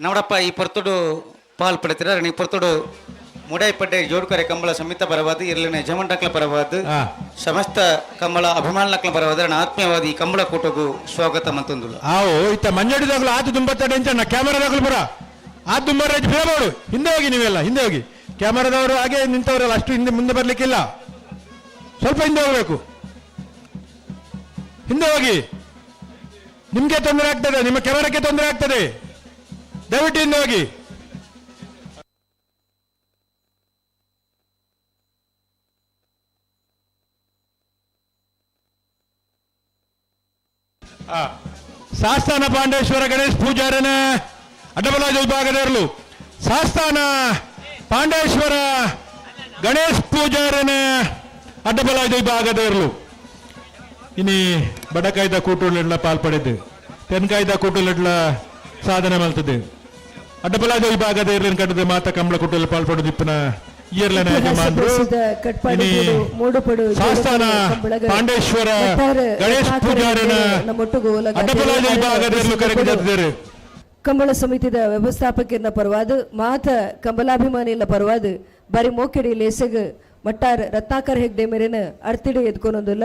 ನೋಡಪ್ಪ ಈ ಪೊರ್ತುಡು ಪಾಲ್ ಪಡೆತಿರ ಈ ಪೊರ್ತುಡು ಮುಡೈಪಡ್ಡೆ ಜೋಡುಕರೆ ಕಂಬಳ ಸಮಿತ ಪರವಾದ ಇರ್ಲಿನ ಯಜಮಾನ್ರಕ್ಲ ಪರವಾದ ಸಮಸ್ತ ಕಂಬಳ ಅಭಿಮಾನಕ್ಲ ಪರವಾದ ಆತ್ಮೀಯವಾದ ಈ ಕಂಬಳ ಕೂಟಗೂ ಸ್ವಾಗತ ಮಂತಂದುಲ್ಲ. ಆವು ಇತ್ತ ಮಂಜಡಿದಾಗಲು ಆತು ದುಂಬತ್ತಡೆ ಅಂಚಣ್ಣ ಕ್ಯಾಮರಾದಾಗಲು ಬರ ಆತು ದುಂಬರಾಜ್ ಫೇಬೋಡು ಹಿಂದೆ ಹೋಗಿ, ನೀವೆಲ್ಲ ಹಿಂದೆ ಹೋಗಿ. ಕ್ಯಾಮರಾದವರು ಹಾಗೆ ನಿಂತವರಲ್ಲ, ಅಷ್ಟು ಹಿಂದೆ ಮುಂದೆ ಬರ್ಲಿಕ್ಕಿಲ್ಲ, ಸ್ವಲ್ಪ ಹಿಂದೆ ಹೋಗ್ಬೇಕು. ಹಿಂದೆ ಹೋಗಿ, ನಿಮ್ಗೆ ತೊಂದರೆ ಆಗ್ತದೆ, ನಿಮ್ಮ ಕ್ಯಾಮರಾಕ್ಕೆ ತೊಂದರೆ ಆಗ್ತದೆ, ದಯವಿಟ್ಟು ಹಿಂದೆ ಹೋಗಿ. ಸಾಸ್ತಾನ ಪಾಂಡೇಶ್ವರ ಗಣೇಶ್ ಪೂಜಾರನ ಅಡ್ಡಬಲಾಜ ವಿಭಾಗದವರು ಸಾಸ್ತಾನ ಪಾಂಡೇಶ್ವರ ಗಣೇಶ್ ಪೂಜಾರನ ಅಡ್ಡಬಲಾಜ ವಿಭಾಗದವರು ಇನಿ ಬಡಕಾಯ್ದ ಕೂಟುಲೆಡ್ಲ ಪಾಲ್ಪಡೆದು ತೆನ್ಕಾಯ್ದ ಕೂಟುಲೆಡ್ಲ ಸಾಧನೆ ಮಲ್ತದೆ ಅಡ್ಡಬಲಾಜ ವಿಭಾಗದ ಇರ್ಲಿನ ಕಟ್ಟದ ಮಾತ ಕಂಬಳ ಕೂಟಲ್ಲಿ ಪಾಲ್ಪಡೆದು ಇಪ್ಪನ ಇಯರ್ಲನ ಯಜಮಾನರು ಕಟ್ಪಾಡಿ ಇನಿ ಮೂಡುಪಡು ಸಾಸ್ತಾನ ಪಾಂಡೇಶ್ವರ ಗಣೇಶ್ ಪೂಜಾರನ ಅಡ್ಡಬಲಾಜ ವಿಭಾಗದ ಕರೆಗೆ ಕಂಬಳ ಸಮಿತಿದ ವ್ಯವಸ್ಥಾಪಕರ್ನ ಪರವಾದ ಮಾತ ಕಂಬಲಾಭಿಮಾನಿಲ ಪರವಾದ ಬಾರಿ ಮೋಕೆಡಿ ಲೇಸಗ್ ಮಟ್ಟಾರ್ ರತ್ನಾಕರ್ ಹೆಗ್ಡೆ ಮೇರೆನ ಅರ್ತಿಡಿ ಎದ್ಕೊನೊಂದುಲ್ಲ.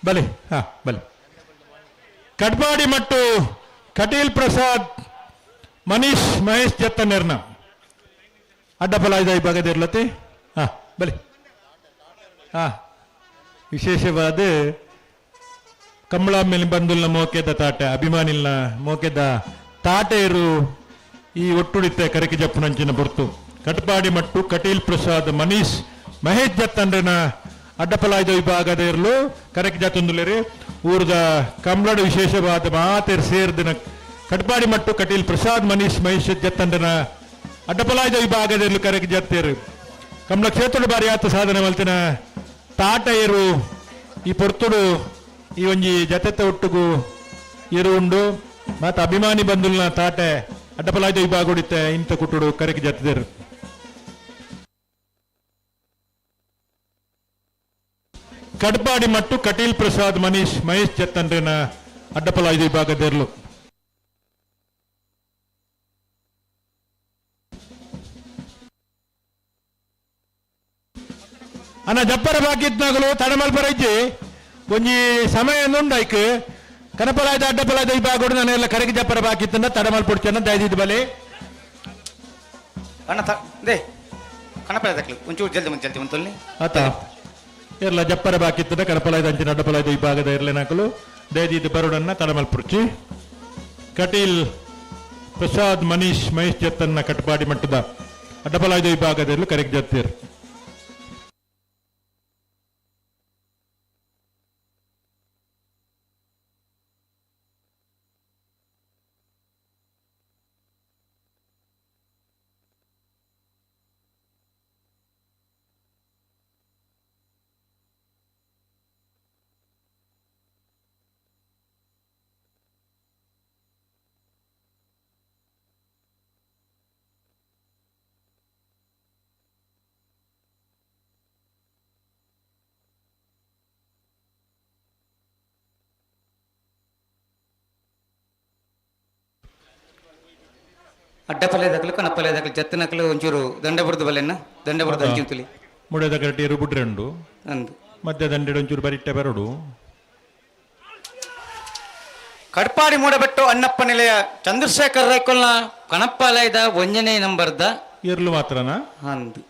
ಬಲೆ ಹಾ ಬಲೆ ಕಟ್ಪಾಡಿ ಮತ್ತು ಕಟೀಲ್ ಪ್ರಸಾದ್ ಮನೀಶ್ ಮಹೇಶ್ ಜತ್ತನೇರ್ನ ಅಡ್ಡಪಲಾಯ್ದ ವಿಭಾಗದ ಹಾ ಬಲೆ ಹಾ ವಿಶೇಷವಾದ ಕಮಲ ಮೇಲೆ ಬಂದುಲ್ಲ ಮೋಕೆದ ತಾಟೆ ಅಭಿಮಾನಿಲ್ನ ಮೋಕೆದ ತಾಟೆಯರು ಈ ಒಟ್ಟುಡಿತೆ ಕರಕಿ ಜಪ್ಪುನಂಚಿನ ಬರ್ತು ಕಟ್ಪಾಡಿ ಮಟ್ಟು ಕಟೀಲ್ ಪ್ರಸಾದ್ ಮನೀಶ್ ಮಹೇಶ್ ಜತ್ತಂಡ್ರನ ಅಡ್ಡಪಲಾಯ್ದ ವಿಭಾಗದ ಇರಲು ಕರಕಿ ಜಾತೊಂದುಲೇರಿ ಊರದ ಕಮ್ಲಡು ವಿಶೇಷವಾದ ಮಾತೇರ್ ಸೇರ್ದಿನ ಕಟ್ಪಾಡಿ ಮಟ್ಟು ಕಟೀಲ್ ಪ್ರಸಾದ್ ಮನೀಶ್ ಮಹೇಶ್ ಜತ್ತಂಡ್ರನ ಅಡ್ಡಪಲಾಯ್ದ ವಿಭಾಗದ ಇರಲು ಕರಕಿ ಜತ್ತೇರು ಕಮಲ ಕ್ಷೇತ್ರದ ಬಾರಿ ಆತ ಸಾಧನೆ ಮಲ್ತಿನ ತಾಟೆಯರು ಈ ಪೊರ್ತುಡು ಈ ಒಂಜಿ ಜತೆತ ಒಟ್ಟುಗು ಇರು ಉಂಡು ಮಾತ ಅಭಿಮಾನಿ ಬಂದುಲ್ನ ತಾಟೆ ಅಡ್ಡಪಲಾಯ್ದ ವಿಭಾಗ ಹೊಡಿತೆ ಇಂತ ಕುಟ್ಟುಡು ಕರಕಿ ಜತ್ತಿದರು. ಕಡ್ಪಾಡಿ ಮಟ್ಟು ಕಟೀಲ್ ಪ್ರಸಾದ್ ಮನೀಶ್ ಮಹೇಶ್ ಜತ್ತಂಡ್ರನ ಅಡ್ಡಪಲಾಯ್ದ ವಿಭಾಗದೆರ್ಲು. ಅಣ್ಣ ಜಪ್ಪರ ಬಾಕಿತ್ನಾಗಲು ತಡಮಲ್ಪರ ಇಜ್ಜಿ ಒಂಜಿ ಸಮಯ ಉಂಡೈಕ್ ಕನಪಲಾಯ್ದ ಅಡ್ಡಪಲಾಯ್ದ ವಿಭಾಗ ನಾನು ಎಲ್ಲ ಕರಗಿ ಜಪ್ಪರ ಬಾಕಿತ್ತನ್ನ ತಡಮಲ್ ಪುಡ್ಚನ್ನ ದಯದಿದ್ದು ಬಲೆ. ಅಣ್ಣ they ಕನಪಲಾಯ್ದ ಒಂಚೂರು ಜಲ್ದಿ ಮುಂಚೆ ಜಲ್ದಿ ಮುಂತೊಲ್ಲಿ ಆತ ಇರ್ಲ ಜಪ್ಪರ ಬಾಕಿತ್ತದ ಕಡಪಲಾಯ್ದ ಅಂಚಿನ ಅಡ್ಡಪಲಾಯ್ದ ವಿಭಾಗದ ಇರ್ಲೆನಾಕಲು ದಯದಿದ್ದು ಬರುಡನ್ನ ತಡಮಲ್ ಪುಡ್ಚಿ ಕಟೀಲ್ ಪ್ರಸಾದ್ ಮನೀಶ್ ಮಹೇಶ್ ಜತ್ತನ್ನ ಕಟ್ಪಾಡಿ ಮಟ್ಟದ ಅಡ್ಡಪಲಾಯ್ದ ವಿಭಾಗದಲ್ಲಿ ಕರೆಗೆ ಜತ್ತೀರ್. ಅಡ್ಡಪಲ್ಲೆ ದಕಲು ಕನಪಲ್ಲೆ ದಕಲು ಜತ್ತನಕಲು ಒಂಚೂರು ದಂಡ ಬುಡ್ದು ಬಲ್ಲೆನ ದಂಡ ಬುಡ್ದು ಅಂಚಿಂತುಲಿ ಮುಡೆದ ಕರೆಟ್ ಇರು ಬುಡ್ರೆಂಡು ಅಂದು ಮಧ್ಯ ದಂಡೆಡ್ ಒಂಚೂರು ಬರಿಟ್ಟೆ ಬರಡು. ಕಡ್ಪಾಡಿ ಮೂಡಬೆಟ್ಟು ಅಣ್ಣಪ್ಪ ನಿಲಯ ಚಂದ್ರಶೇಖರ್ ರೈಕೊಲ್ನ ಕಣಪ್ಪಾಲಯದ ಒಂಜನೇ ನಂಬರ್ದ ಇರ್ಲು ಮಾತ್ರನಾ? ಅಂದು.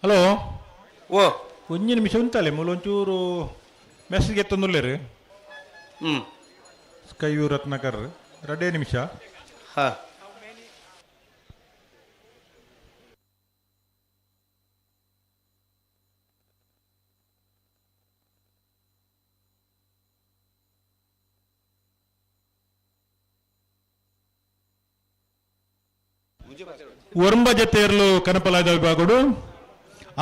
ಹಲೋ. ಓ ಒಂಜಿ ನಿಮಿಷ ಉಂತಲೆ ಮೂಲ ಒಂಚೂರು ಮೆಸೇಜ್ ಎತ್ತೊಂದುಲ್ಲೇರು. ಸ್ಕೈ ವ್ಯೂ ರತ್ನಾಕರ್ ರಡ್ಡೇ ನಿಮಿಷ. ಹಾ. ಒರಂಬ ಜತೆಯರ್ಲು ಕನಪಲಾದ ವಿಭಾಗಡು,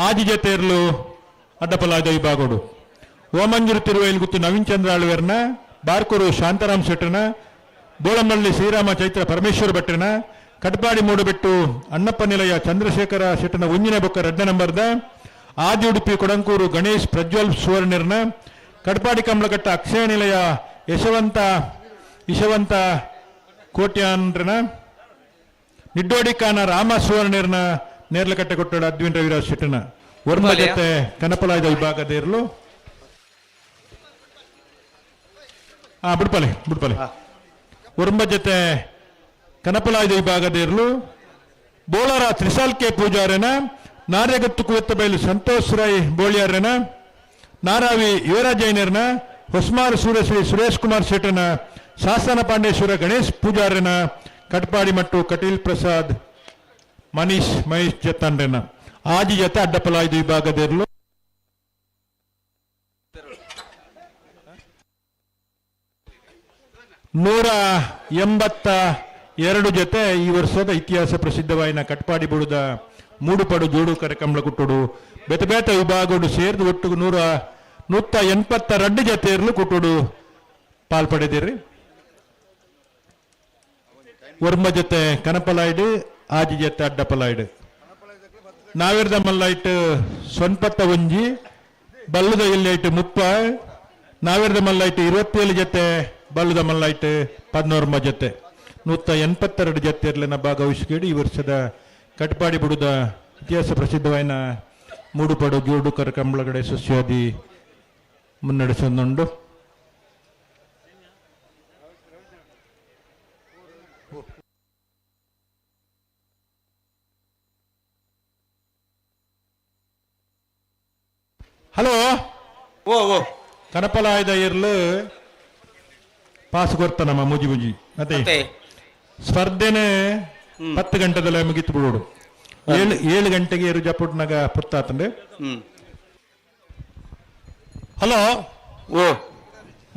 ಆಜಿ ಜತೆಯರ್ಲು ಅಡ್ಡಪಲಾದ ವಿಭಾಗಡು. ಓಮಂಜೂರು ತಿರುವೈಲ್ ಗುತ್ತು ನವೀನ್ ಚಂದ್ರ ಆಳ್ವೇರ್ನ, ಬಾರ್ಕೂರು ಶಾಂತಾರಾಮ್ ಶೆಟ್ಟನ, ಬೋಳಮಳ್ಳಿ ಶ್ರೀರಾಮ ಚೈತ್ರ ಪರಮೇಶ್ವರ ಭಟ್ಟನ, ಕಟ್ಪಾಡಿ ಮೂಡಬೆಟ್ಟು ಅಣ್ಣಪ್ಪ ನಿಲಯ ಚಂದ್ರಶೇಖರ ಶೆಟ್ಟನ ಒಂಜಿನ ಬೊಕ್ಕ ರಡ್ಡ ನಂಬರ್ದ, ಆದಿ ಉಡುಪಿ ಕೊಡಂಕೂರು ಗಣೇಶ್ ಪ್ರಜ್ವಲ್ ಸುವರ್ಣಿರ್ನ, ಕಟ್ಪಾಡಿ ಕಮಲಘಟ್ಟ ಅಕ್ಷಯ ನಿಲಯ ಯಶವಂತ ಯಶವಂತ ಕೋಟ್ಯಾನ್ರನ, ನಿಡ್ಡೋಡಿ ಕಾನ ರಾಮ ಸುವರ್ಣಿರ್ನ ನೇರ್ಲಕಟ್ಟೆ ಕೊಟ್ಟಡ ಅದ್ವಿನ್ ರವಿರಾಜ್ ಶೆಟ್ಟನ. ವರ್ಮ ಜೊತೆ ಕನಪಲಾಯದ ವಿಭಾಗದ ಇರಲು. ಬಿಡ್ಪಲೆ ಬಿಡ್ಪಲೆ. ಒರ್ಂಬ ಜೊತೆ ಕನಪಲಾಯದ ವಿಭಾಗದ ಇರಲು ಬೋಳರ ತ್ರಿಸಾಲ್ ಕೆ ಪೂಜಾರನ, ನಾರ್ಯಗತ್ತು ಕುವೆತ್ತಬೈಲು ಸಂತೋಷ್ ರೈ ಬೋಳಿಯಾರನ, ನಾರಾವಿ ಯುವರಾಜ್ ಜೈನರ್ನ, ಹೊಸ್ಮಾರು ಸೂರ್ಯಶ್ರೀ ಸುರೇಶ್ ಕುಮಾರ್ ಶೆಟ್ಟನ, ಶಾಸನ ಪಾಂಡೇಶ್ವರ ಗಣೇಶ್ ಪೂಜಾರನ, ಕಟ್ಪಾಡಿ ಮಟ್ಟು ಕಟೀಲ್ ಪ್ರಸಾದ್ ಮನೀಶ್ ಮಹೇಶ್ ಜತಾನ್ರೇನ. ಆಜಿ ಜತೆ ಅಡ್ಡಪಲಾಯ್ದು ವಿಭಾಗದಿರಲು. 182 ಜೊತೆ ಈ ವರ್ಷದ ಇತಿಹಾಸ ಪ್ರಸಿದ್ಧವಾಯಿನ ಕಟ್ಪಾಡಿ ಬುಡುದ ಮೂಡುಪಡು ಜೋಡು ಕರೆಕಂಬಳ ಕುಟ್ಟುಡು ಬೇತೆ ಬೇತೆ ವಿಭಾಗಡು ಸೇರಿದು ಒಟ್ಟು 182 ಜೊತೆ ಇರಲು ಕುಟ್ಟುಡು ಪಾಲ್ಪಡೆದಿರಿ. ಒರ್ಮ ಜೊತೆ ಕನಪಲಾಯ್ಡು, ಆಜಿ ಜೊತೆ ಅಡ್ಡಪಲಾಯ್ಡು. ನಾವಿರ್ದ ಮಲ್ಲೈಟ್ ಸೊನ್ಪತ್ತ ಒಂಜಿ, ಬಲ್ಲುದ ಎಲ್ಲೈಟ್ 30, ನಾವಿರ್ದ ಮಲ್ಲೈಟ್ 27 ಜೊತೆ, ಬಲ್ಲುದ ಮಲ್ಲೈಟ್ 11 ಜೊತೆ. 182 ಜೊತೆ ಇರಲಿನ ಭಾಗವಹಿಸಿಕೊಂಡು ಈ ವರ್ಷದ ಕಟ್ಪಾಡಿ ಬುಡುದ ಇತಿಹಾಸ ಪ್ರಸಿದ್ಧವಾಯಿನ ಮೂಡುಪಡು ಜೋಡು ಕರಕಂಬಳಗಡೆ ಸಸ್ಯಾದಿ ಮುನ್ನಡೆಸೊಂದುಂಡು. ಹಲೋ. ಓ ಓ ಕನಪಲಾಯದ ಇರ್ಲು ಪಾಸ್ ಕೊರ್ತ ನಮ್ಮ ಮುಜಿ ಮುಜಿ ಮತ್ತೆ ಸ್ಪರ್ಧೆನೆ 10 ಗಂಟೆದಲ್ಲ ಮುಗಿತು ಬಿಡೋಡು. 7 ಗಂಟೆಗೆ ಏರು ಜಪುಟ್ನಾಗ ಪುತ್ತಾತಂಡೆ. ಹಲೋ. ಓ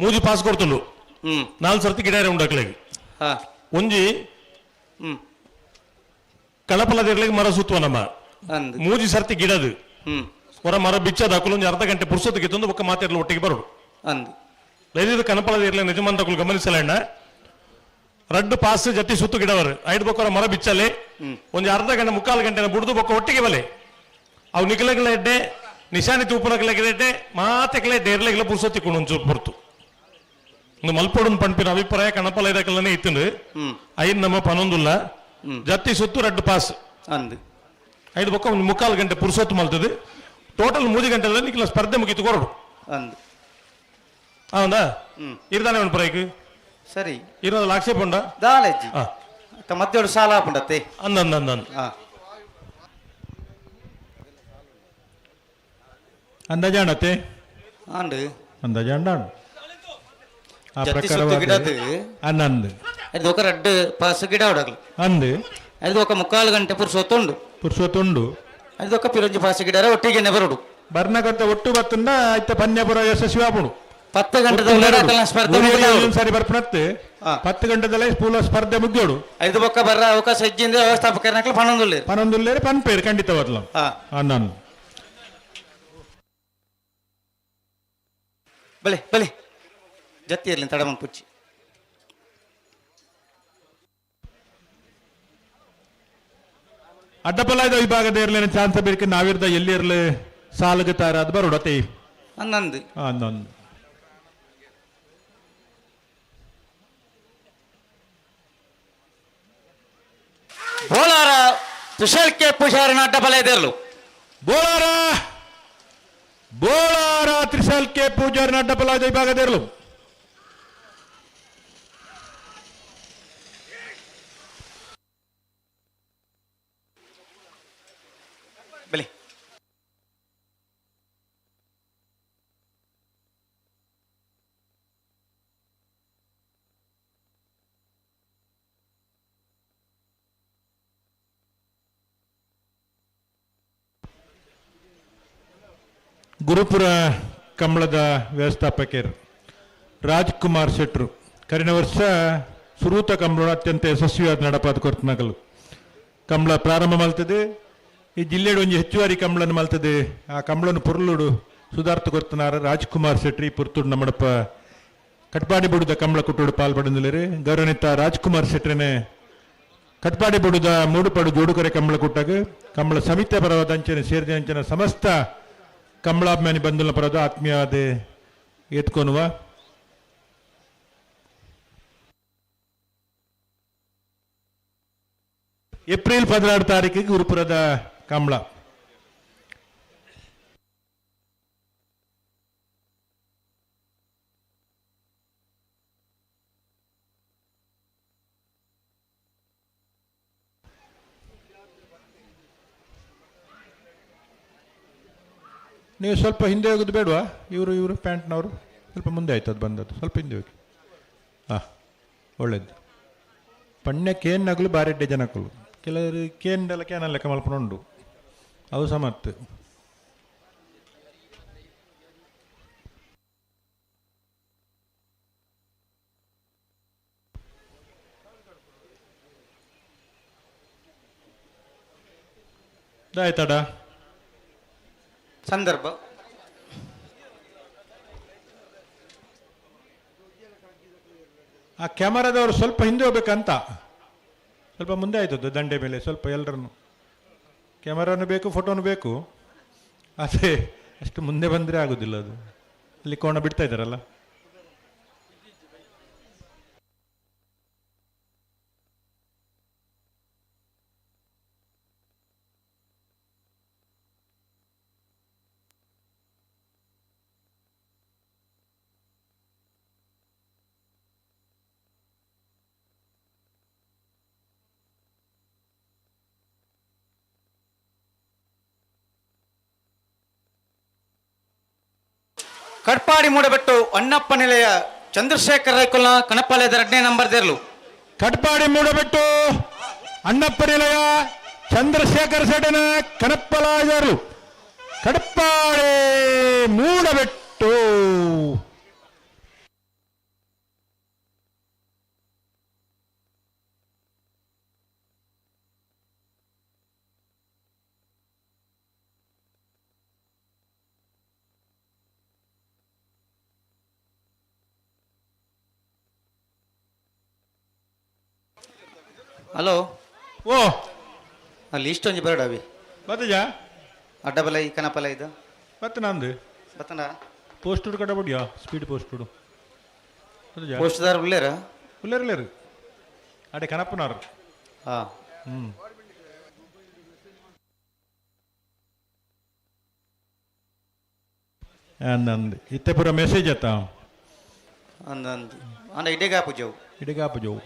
ಮೂಜಿ ಪಾಸ್ ಕೊಡ್ತುಂಡು. 4 ಸರ್ತಿ ಗಿಡ ಉಂಡಕ್ಲೆಗ್ ಒಂಜಿ ಕಳಪಲದಿರ್ಲಿಗೆ ಮರ ಸುತ್ತುವ ನಮ್ಮ ಮೂಜಿ ಸರ್ತಿ ಗಿಡದು ಹೊರ ಮರ ಬಿಚ್ಚದ ಹಾಕಲು ಒಂದು ಅರ್ಧ ಗಂಟೆ ಪುರ್ಸೊತ್ತಿಗೆ ತಂದು ಬೊಕ್ಕ ಮಾತಾಡಲು ಒಟ್ಟಿಗೆ ಬರೋಡು. ಅಂದು ದಯವಿಟ್ಟು ಕನಪಲದ ಇರಲಿ ನಿಜಮಂತಗಳು ಗಮನಿಸಲಣ್ಣ. ರಡ್ಡು ಪಾಸ್ ಜೊತೆ ಸುತ್ತು ಗಿಡವರು ಐದು ಬೊಕ್ಕರ ಮರ ಬಿಚ್ಚಲೆ ಒಂದು ಅರ್ಧ ಗಂಟೆ ಮುಕ್ಕಾಲು ಗಂಟೆ ಬುಡ್ದು ಬೊಕ್ಕ ಒಟ್ಟಿಗೆ ಬಲೆ ಅವು ನಿಖಲಗಳ ಎಡ್ಡೆ ನಿಶಾನಿ ತೂಪನಗಳ ಎಡ್ಡೆ ಮಾತೆಕಲೆ ಡೇರ್ಲೆಗಳ ಪುರ್ಸೊತ್ತಿ ಕೊಂಡು ಒಂಚೂರು ಪೊರ್ತು ಒಂದು ಮಲ್ಪೊಡನ್ ಪಂಪಿನ ಅಭಿಪ್ರಾಯ ಕಣಪಲ ಇದಕ್ಕಲ್ಲನೇ ಇತ್ತು. ಐದು ನಮ್ಮ ಪನೊಂದುಲ್ಲ ಜತ್ತಿ ಸುತ್ತು ರಡ್ಡು ಪಾಸ್ ಅಂದು ಐದು ಬೊಕ್ಕ ಒಂದು ಮುಕ್ಕಾಲು ಗಂಟೆ ಪುರ್ಸೊತ್ತು ಮಲ್ತದೆ. ಟೋಟಲ್ 3 ಗಂಟೆದಲ್ಲಿ ನಿಖಲ ಸ್ಪರ್ಧೆ ಮುಗಿತು ಕೊರಡು. ಅಂದು ಹೌದಾ ಇರ್ತಾನೆ ಒಂದು ಪ್ರೈಕ್ ಸರಿ ಇರೋದಲ್ಲ ಆಕ್ಷೇಪ ಉಂಡ ದಾಲೆಜ್ಜಿ ಮಧ್ಯೋಡು ಸಾಲ ಆಪುಂಡತ್ತೆ ಅಂದ ಅಂದ ಅಂದ ಅಂದಾಜಾಂಡತ್ತೆ ಆಂಡು ಅಂದಾಜಾಂಡಾಂಡು ಆ ಜತ್ತಿ ಸುತ್ತು ಗಿಡದು ಅನ್ನಂದು ಅದು ఒక ರಡ್ಡು ಪಾಸ್ ಗಿಡ ಹೊಡಗಲು ಅಂದು ಅದು ఒక ಮುಕ್ಕಾಲು ಗಂಟೆ ಪುರ್ಸೊತ್ತುಂಡು ಪುರ್ಸೊತ್ತುಂಡು ಅದು ఒక ಪಿರಂಜಿ ಪಾಸ್ ಗಿಡರ ಒಟ್ಟಿಗೆ ಬರೋಡು ಬರ್ನಕಂತ ಒಟ್ಟು ಬತ್ತಂದ ಆಯ್ತ ಪನ್ಯಪುರ ಯಶಸ್ವಿ ಆಪುಡು. 10 ಗಂಟೆದ ಸ್ಪರ್ಧೆ ಸರಿ ಬರ್ಪಣತ್ತೆ 10 ಗಂಟೆದಲ್ಲೇ ಪೂಲ ಸ್ಪರ್ಧೆ ಮುಗಿಯೋಡು. ಐದು ಬೊಕ್ಕ ಬರ್ರ ಅವಕಾಶ ಹೆಜ್ಜಿಂದ ವ್ಯವಸ್ಥಾಪಕರನಕ್ಲು ಪನ್ನೊಂದುಲ್ಲೇರು ಪನ್ನೊಂದುಲ್ಲೇರು ಪನ್ಪೇರು ಖಂಡಿತವಾದ್ಲ ನಾನು ಬಲೆ ಬಲೆ ಜತ್ತಿಯರ್ಲಿನ ತಡಮನ್ ಪುಚ್ಚಿ. ಅಡ್ಡಪಲಾಯದ ವಿಭಾಗದ ಇರ್ಲೇನ ಚಾನ್ಸ್ ಬೇಕು ನಾವಿರ್ದ ಎಲ್ಲಿರ್ಲಿ ಸಾಲುಗೆ ತಯಾರಾದ ಬರೋಡತೆ. ಹನ್ನೊಂದು. 11. ಬೋಳಾರ ತುಷಾರ್ ಕೆ ಪೂಜಾರಿನ ಅಡ್ಡಬಲ ಎದೆರ್ಲು. ಬೋಳಾರ ಬೋಳಾರ ತ್ರಿಶಾಲ್ ಕೆ ಪೂಜಾರಿನ ಅಡ್ಡಪಲಾಯದ ವಿಭಾಗದ ಇರಲು. ಬಲಿ. ಗುರುಪುರ ಕಂಬಳದ ವ್ಯವಸ್ಥಾಪಕರು ರಾಜ್ಕುಮಾರ್ ಶೆಟ್ರು ಕರಿನ ವರ್ಷ ಸುರೂತ ಕಂಬಳ ಅತ್ಯಂತ ಯಶಸ್ವಿಯಾದ ನಡಪಾದ ಕೊರ್ತನಗಲು ಕಂಬಳ ಪ್ರಾರಂಭ ಮಲ್ತದೆ. ಈ ಜಿಲ್ಲೆಡು ಒಂಜಿ ಹೆಚ್ಚುವರಿ ಕಂಬಳನ್ನು ಮಲ್ತದೆ. ಆ ಕಂಬಳನ್ನು ಪೊರ್ಲುಡು ಸುಧಾರ್ಥ ಕೊರ್ತನಾರ ರಾಜ್ಕುಮಾರ್ ಶೆಟ್ರಿ ಪುರ್ತುಡು ನಮ್ಮಡಪ್ಪ ಕಟ್ಪಾಡಿ ಬುಡುದ ಕಂಬಳ ಕುಟ್ಟುಡು ಪಾಲ್ಪಡಂದಿಲ್ಲರಿ. ಗೌರವನಿತ ರಾಜ್ಕುಮಾರ್ ಶೆಟ್ರನೆ ಕಟ್ಪಾಡಿ ಬುಡುದ ಮೂಡುಪಾಡು ಜೋಡುಕರೆ ಕಂಬಳ ಕುಟ್ಟಾಗ ಕಂಬಳ ಸಮಿತಿ ಪರವಾದ ಅಂಚನೆ ಸೇರಿದ ಅಂಚನ ಸಮಸ್ತ ಕಂಬಳಾಭಿಮಾನಿ ಬಂಧುಲ ಪರದ ಆತ್ಮೀಯವಾದ ಎತ್ಕೊನುವ. ಏಪ್ರಿಲ್ 16 ತಾರೀಕಿಗೆ ಗುರುಪುರದ ಕಂಬಳ. ನೀವು ಸ್ವಲ್ಪ ಹಿಂದೆ ಹೋಗೋದು ಬೇಡವಾ? ಇವರು ಇವರು ಪ್ಯಾಂಟ್ನವರು ಸ್ವಲ್ಪ ಮುಂದೆ ಆಯ್ತು, ಅದು ಬಂದದ್ದು ಸ್ವಲ್ಪ ಹಿಂದೆ ಹೋಗಿ. ಹಾಂ, ಒಳ್ಳೇದು. ಪಣ್ಯ ಕೇನ್ನಗಲು ಬಾರಿ ಎಡ್ಡೆ ಜನಕ್ಕಲು ಕೆಲವರು ಕೇಂಡೆಲ್ಲ ಕ್ಯಾನಲ್ ಲೆಕ್ಕ ಮಲ್ಪನ ಉಂಡು ಅವು ಸಮರ್ಥ. ಆಯ್ತಾಡ ಸಂದರ್ಭ ಆ ಕ್ಯಾಮರಾದವರು ಸ್ವಲ್ಪ ಹಿಂದೆ ಹೋಗ್ಬೇಕಂತ, ಸ್ವಲ್ಪ ಮುಂದೆ ಆಯ್ತದ್ದು ದಂಡೆ ಮೇಲೆ ಸ್ವಲ್ಪ ಎಲ್ಲರನ್ನು. ಕ್ಯಾಮರಾನು ಬೇಕು, ಫೋಟೋನು ಬೇಕು, ಅದೇ ಅಷ್ಟು ಮುಂದೆ ಬಂದರೆ ಆಗೋದಿಲ್ಲ. ಅದು ಅಲ್ಲಿ ಕೋಣ ಬಿಡ್ತಾ ಇದ್ದಾರಲ್ಲ. ಕಟ್ಪಾಡಿ ಮೂಡಬೆಟ್ಟು ಅಣ್ಣಪ್ಪ ನಿಲಯ ಚಂದ್ರಶೇಖರ್ ರೈಕುಲ್ನ ಕಣಪಾಳ್ಯದ 2ನೇ ನಂಬರ್ ದೇರ್ಲು. ಕಟ್ಪಾಡಿ ಮೂಡಬೆಟ್ಟು ಅಣ್ಣಪ್ಪ ನಿಲಯ ಚಂದ್ರಶೇಖರ್ ಸೆಟನ ಕಣಪ್ಪಲಾಯರು. ಕಟ್ಪಾಡಿ ಮೂಡಬೆಟ್ಟು. ಹಲೋ. ಓ ಅಲ್ಲಿ ಇಷ್ಟೊಂದು ಬರಡವಿ ಬತ್ತಜ ಅಡ್ಡಬಲೈ ಕನಪಲ ಇದು ಬತ್ತ ನಂದು ಬತ್ತನ ಪೋಸ್ಟ್ ಕಡಬಡಿಯಾ ಸ್ಪೀಡ್ ಪೋಸ್ಟ್ ಪೋಸ್ಟ್ದಾರ ಉಳ್ಳೇರ ಉಳ್ಳೇರ್ಲೇರು ಅಡೆ ಕನಪ್ಪನಾರು. ಹಾಂ ಹ್ಞೂ ಅಂದಂದು ಇತ್ತೆ ಪೂರ ಮೆಸೇಜ್ ಆತ ಅಂದಂದು ಅಂಡ ಇಡೀಗಾಪು ಜವು ಇಡೀಗಾಪು ಜವು.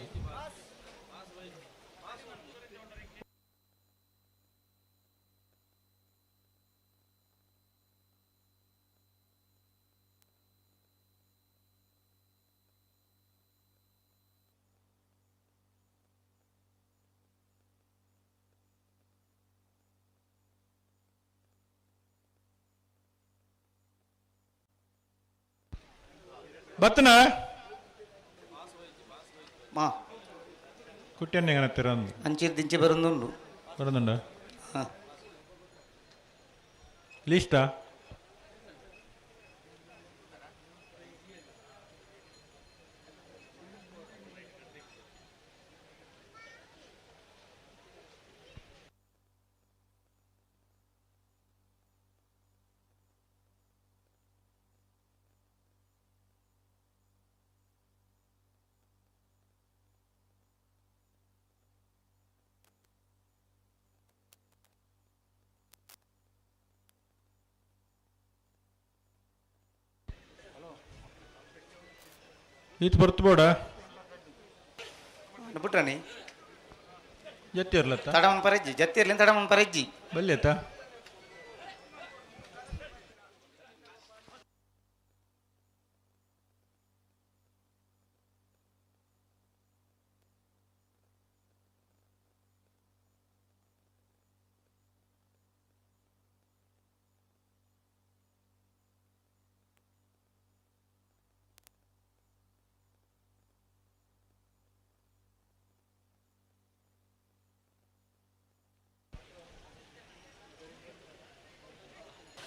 ಬತ್ತನ ಮಾ ಕುಟ್ಟಿಯನ್ನ ಎങ്ങനെ ಅಂಚಿರ್ ದಿಂಚಿ ಬರುಂದುಂಡು ಬರುಂದುಂಡ ಹಾಂ ಲೀಸ್ಟಾ? ಈತ್ ಬರ್ತು ಬೋಡ ಬಿಟ್ರನಿ ಜತ್ತಿ ಇರ್ಲತ್ತ ತಡಮನ್ ಪರಜ್ಜಿ ಜತ್ತಿ ಇರ್ಲಿ ತಡಮನ್ ಪರಜ್ಜಿ ಬಲ್ಯತ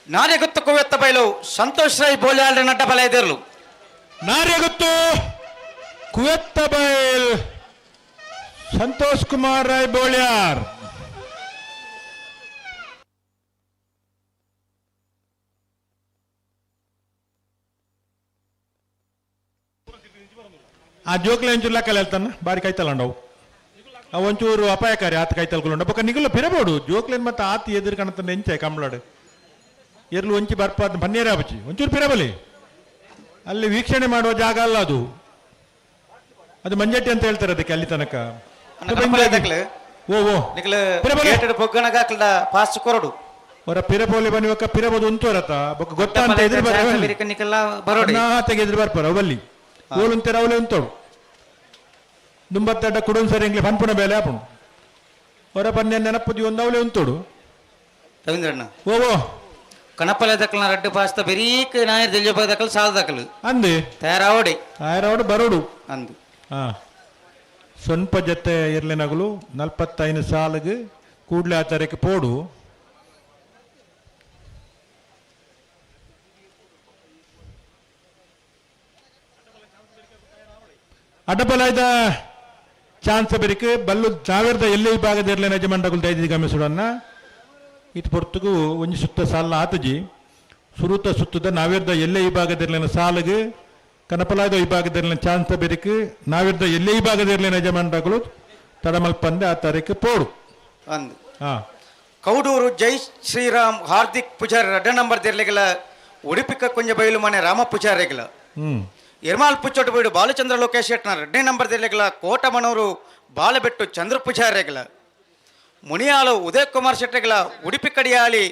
ನಾರ್ಯಗುತ್ತು ಕುವೆತ್ತ ಬೈಲು ಸಂತೋಷ್ ರೈ ಬೋಲ್ಯಾಲ್ರ ನಡ್ಡ ಬಲ ಎದಿರ್ಲು ನಾರ್ಯಗುತ್ತು ಕುವೆತ್ತ ಬೈಲ್ ಸಂತೋಷ್ ಕುಮಾರ್ ರಾಯ್ ಬೋಳ್ಯಾರ್. ಆ ಜೋಕ್ಲೆ ಒಂಚೂರು ಲೆಕ್ಕಲ್ಲಿ ಹೇಳ್ತಾನ ಬಾರಿ ಕೈತಲ್ಲ ಅವು ಒಂಚೂರು ಅಪಾಯಕಾರಿ ಆತ ಕೈತಲ್ಕೊಂಡು ಬೊಕ್ಕ ನಿಗುಲ ಪಿರಬೋಡು ಜೋಕ್ಲೇನ್ ಮತ್ತೆ ಆತ ಎದುರು ಕಾಣುತ್ತ ಎಂಚೆ ಕಂಬಳಾಡು ಎರ್ಲು ಒಂಚಿ ಬರ್ಪ ಪನ್ನೀರ ಬಚ್ಚಿ ಒಂಚೂರು ಪಿರಬಲಿ ಅಲ್ಲಿ ವೀಕ್ಷಣೆ ಮಾಡುವ ಜಾಗ ಅಲ್ಲ ಅದು, ಅದು ಮಂಜಟ್ಟಿ ಅಂತ ಹೇಳ್ತಾರೆ ಅದಕ್ಕೆ ಅಲ್ಲಿ ತನಕ. ಓ ಓ ಪಾಸ್ ಕೊರಡು ಹೊರ ಪಿರಬೋಲಿ ಬನ್ನಿ ಪಿರಬೋದು ಉಂತೋರತ ಬೊಕ್ಕ ಗೊತ್ತಾ ಅಂತ ಎದುರು ಬರೋಡಿ ತೆಗೆದ್ರು ಬರ್ಪಾರ ಅವಲ್ಲಿ ಓಲು ಅಂತಾರೆ ಅವಲೇ ಉಂತೋಡು ದುಂಬತ್ತಡ್ಡ ಕುಡೊಂದು ಸರಿ ಎಂಗ್ಲೆ ಪನ್ಪುನ ಬೇಲೆ ಆಪುಣು ಹೊರ ಪನ್ಯ ನೆನಪುದಿ ಒಂದು ಅವಲೇ ಉಂತೋಡು ರವೀಂದ್ರಣ್ಣ. ಓ ಓ ಕಣಪಲೆ ದಕ್ಕಲ್ನ ರಡ್ಡು ಪಾಸ್ತ ಬೆರೀಕ್ ನಾಯರ್ ದೆಲ್ಜ ದಕ್ಕಲ್ ಸಾಲ ದಕ್ಕಲು ಅಂದೆ ತಯಾರಾವಡಿ ತಯಾರಾವಡು ಬರೋಡು ಅಂದು ಹಾ ಸ್ವಲ್ಪ ಜೊತೆ ಇರ್ಲಿನಗಲು 45 ಸಾಲಿಗೆ ಕೂಡಲೇ ಆಚಾರಕ್ಕೆ ಪೋಡು. ಅಡ್ಡಬಲಾಯ್ದ ಚಾನ್ಸ್ ಬೆರಿಕೆ ಬಲ್ಲು ಸಾವಿರದ ಎಲ್ಲಿ ವಿಭಾಗದ ಇರ್ಲಿನ ಯಜಮಾನ್ರಗುಲು ದೈದಿ ಗಮನಿಸುಡನ್ನ ಇತ್ತು ಪೊರ್ತುಗು ಒಂಜಿ ಸುತ್ತ ಸಾಲ ಆತಜಿ ಸುರುತ ಸುತ್ತದ ನಾವಿರ್ದ ಎಲ್ಲೇ ವಿಭಾಗದಿರ್ಲಿನ ಸಾಲಿಗೆ ಕನಪಲಾದ ವಿಭಾಗದಿರ್ಲಿನ ಚಾನ್ಸ್ ಬೆರಿಕೆ ನಾವಿರ್ದ ಎಲ್ಲೇ ವಿಭಾಗದಿರ್ಲಿನ ಯಜಮಾನ್ರಗುಲು ತಡಮಲ್ಪಂದೆ ಆ ತಾರೀಕು ಪೋಡು ಅಂದು ಹಾ ಕೌಡೂರು ಜೈ ಶ್ರೀರಾಮ್ ಹಾರ್ದಿಕ್ ಪೂಜಾರಿ ರಡ್ಡ ನಂಬರ್ ದಿರ್ಲಿಗಲ ಉಡುಪಿಕ ಕೊಂಜ ಬೈಲು ಮನೆ ರಾಮ ಪೂಜಾರಿಗಳ ಎರ್ಮಾಲ್ ಪುಚ್ಚೋಟು ಬೀಡು ಬಾಲಚಂದ್ರ ಲೋಕೇಶ್ ಶೆಟ್ನ ರಡ್ಡನೇ ನಂಬರ್ ದಿರ್ಲಿಗಲ ಕೋಟಮನೂರು ಬಾಲಬೆಟ್ಟು ಚಂದ್ರ ಪೂಜಾರಿಗಳ ಮುನಿಯಾಳು ಉದಯ್ ಕುಮಾರ್ ಶೆಟ್ಟಿಗಳ ಉಡುಪಿ ಕಡಿಯಾಳಿ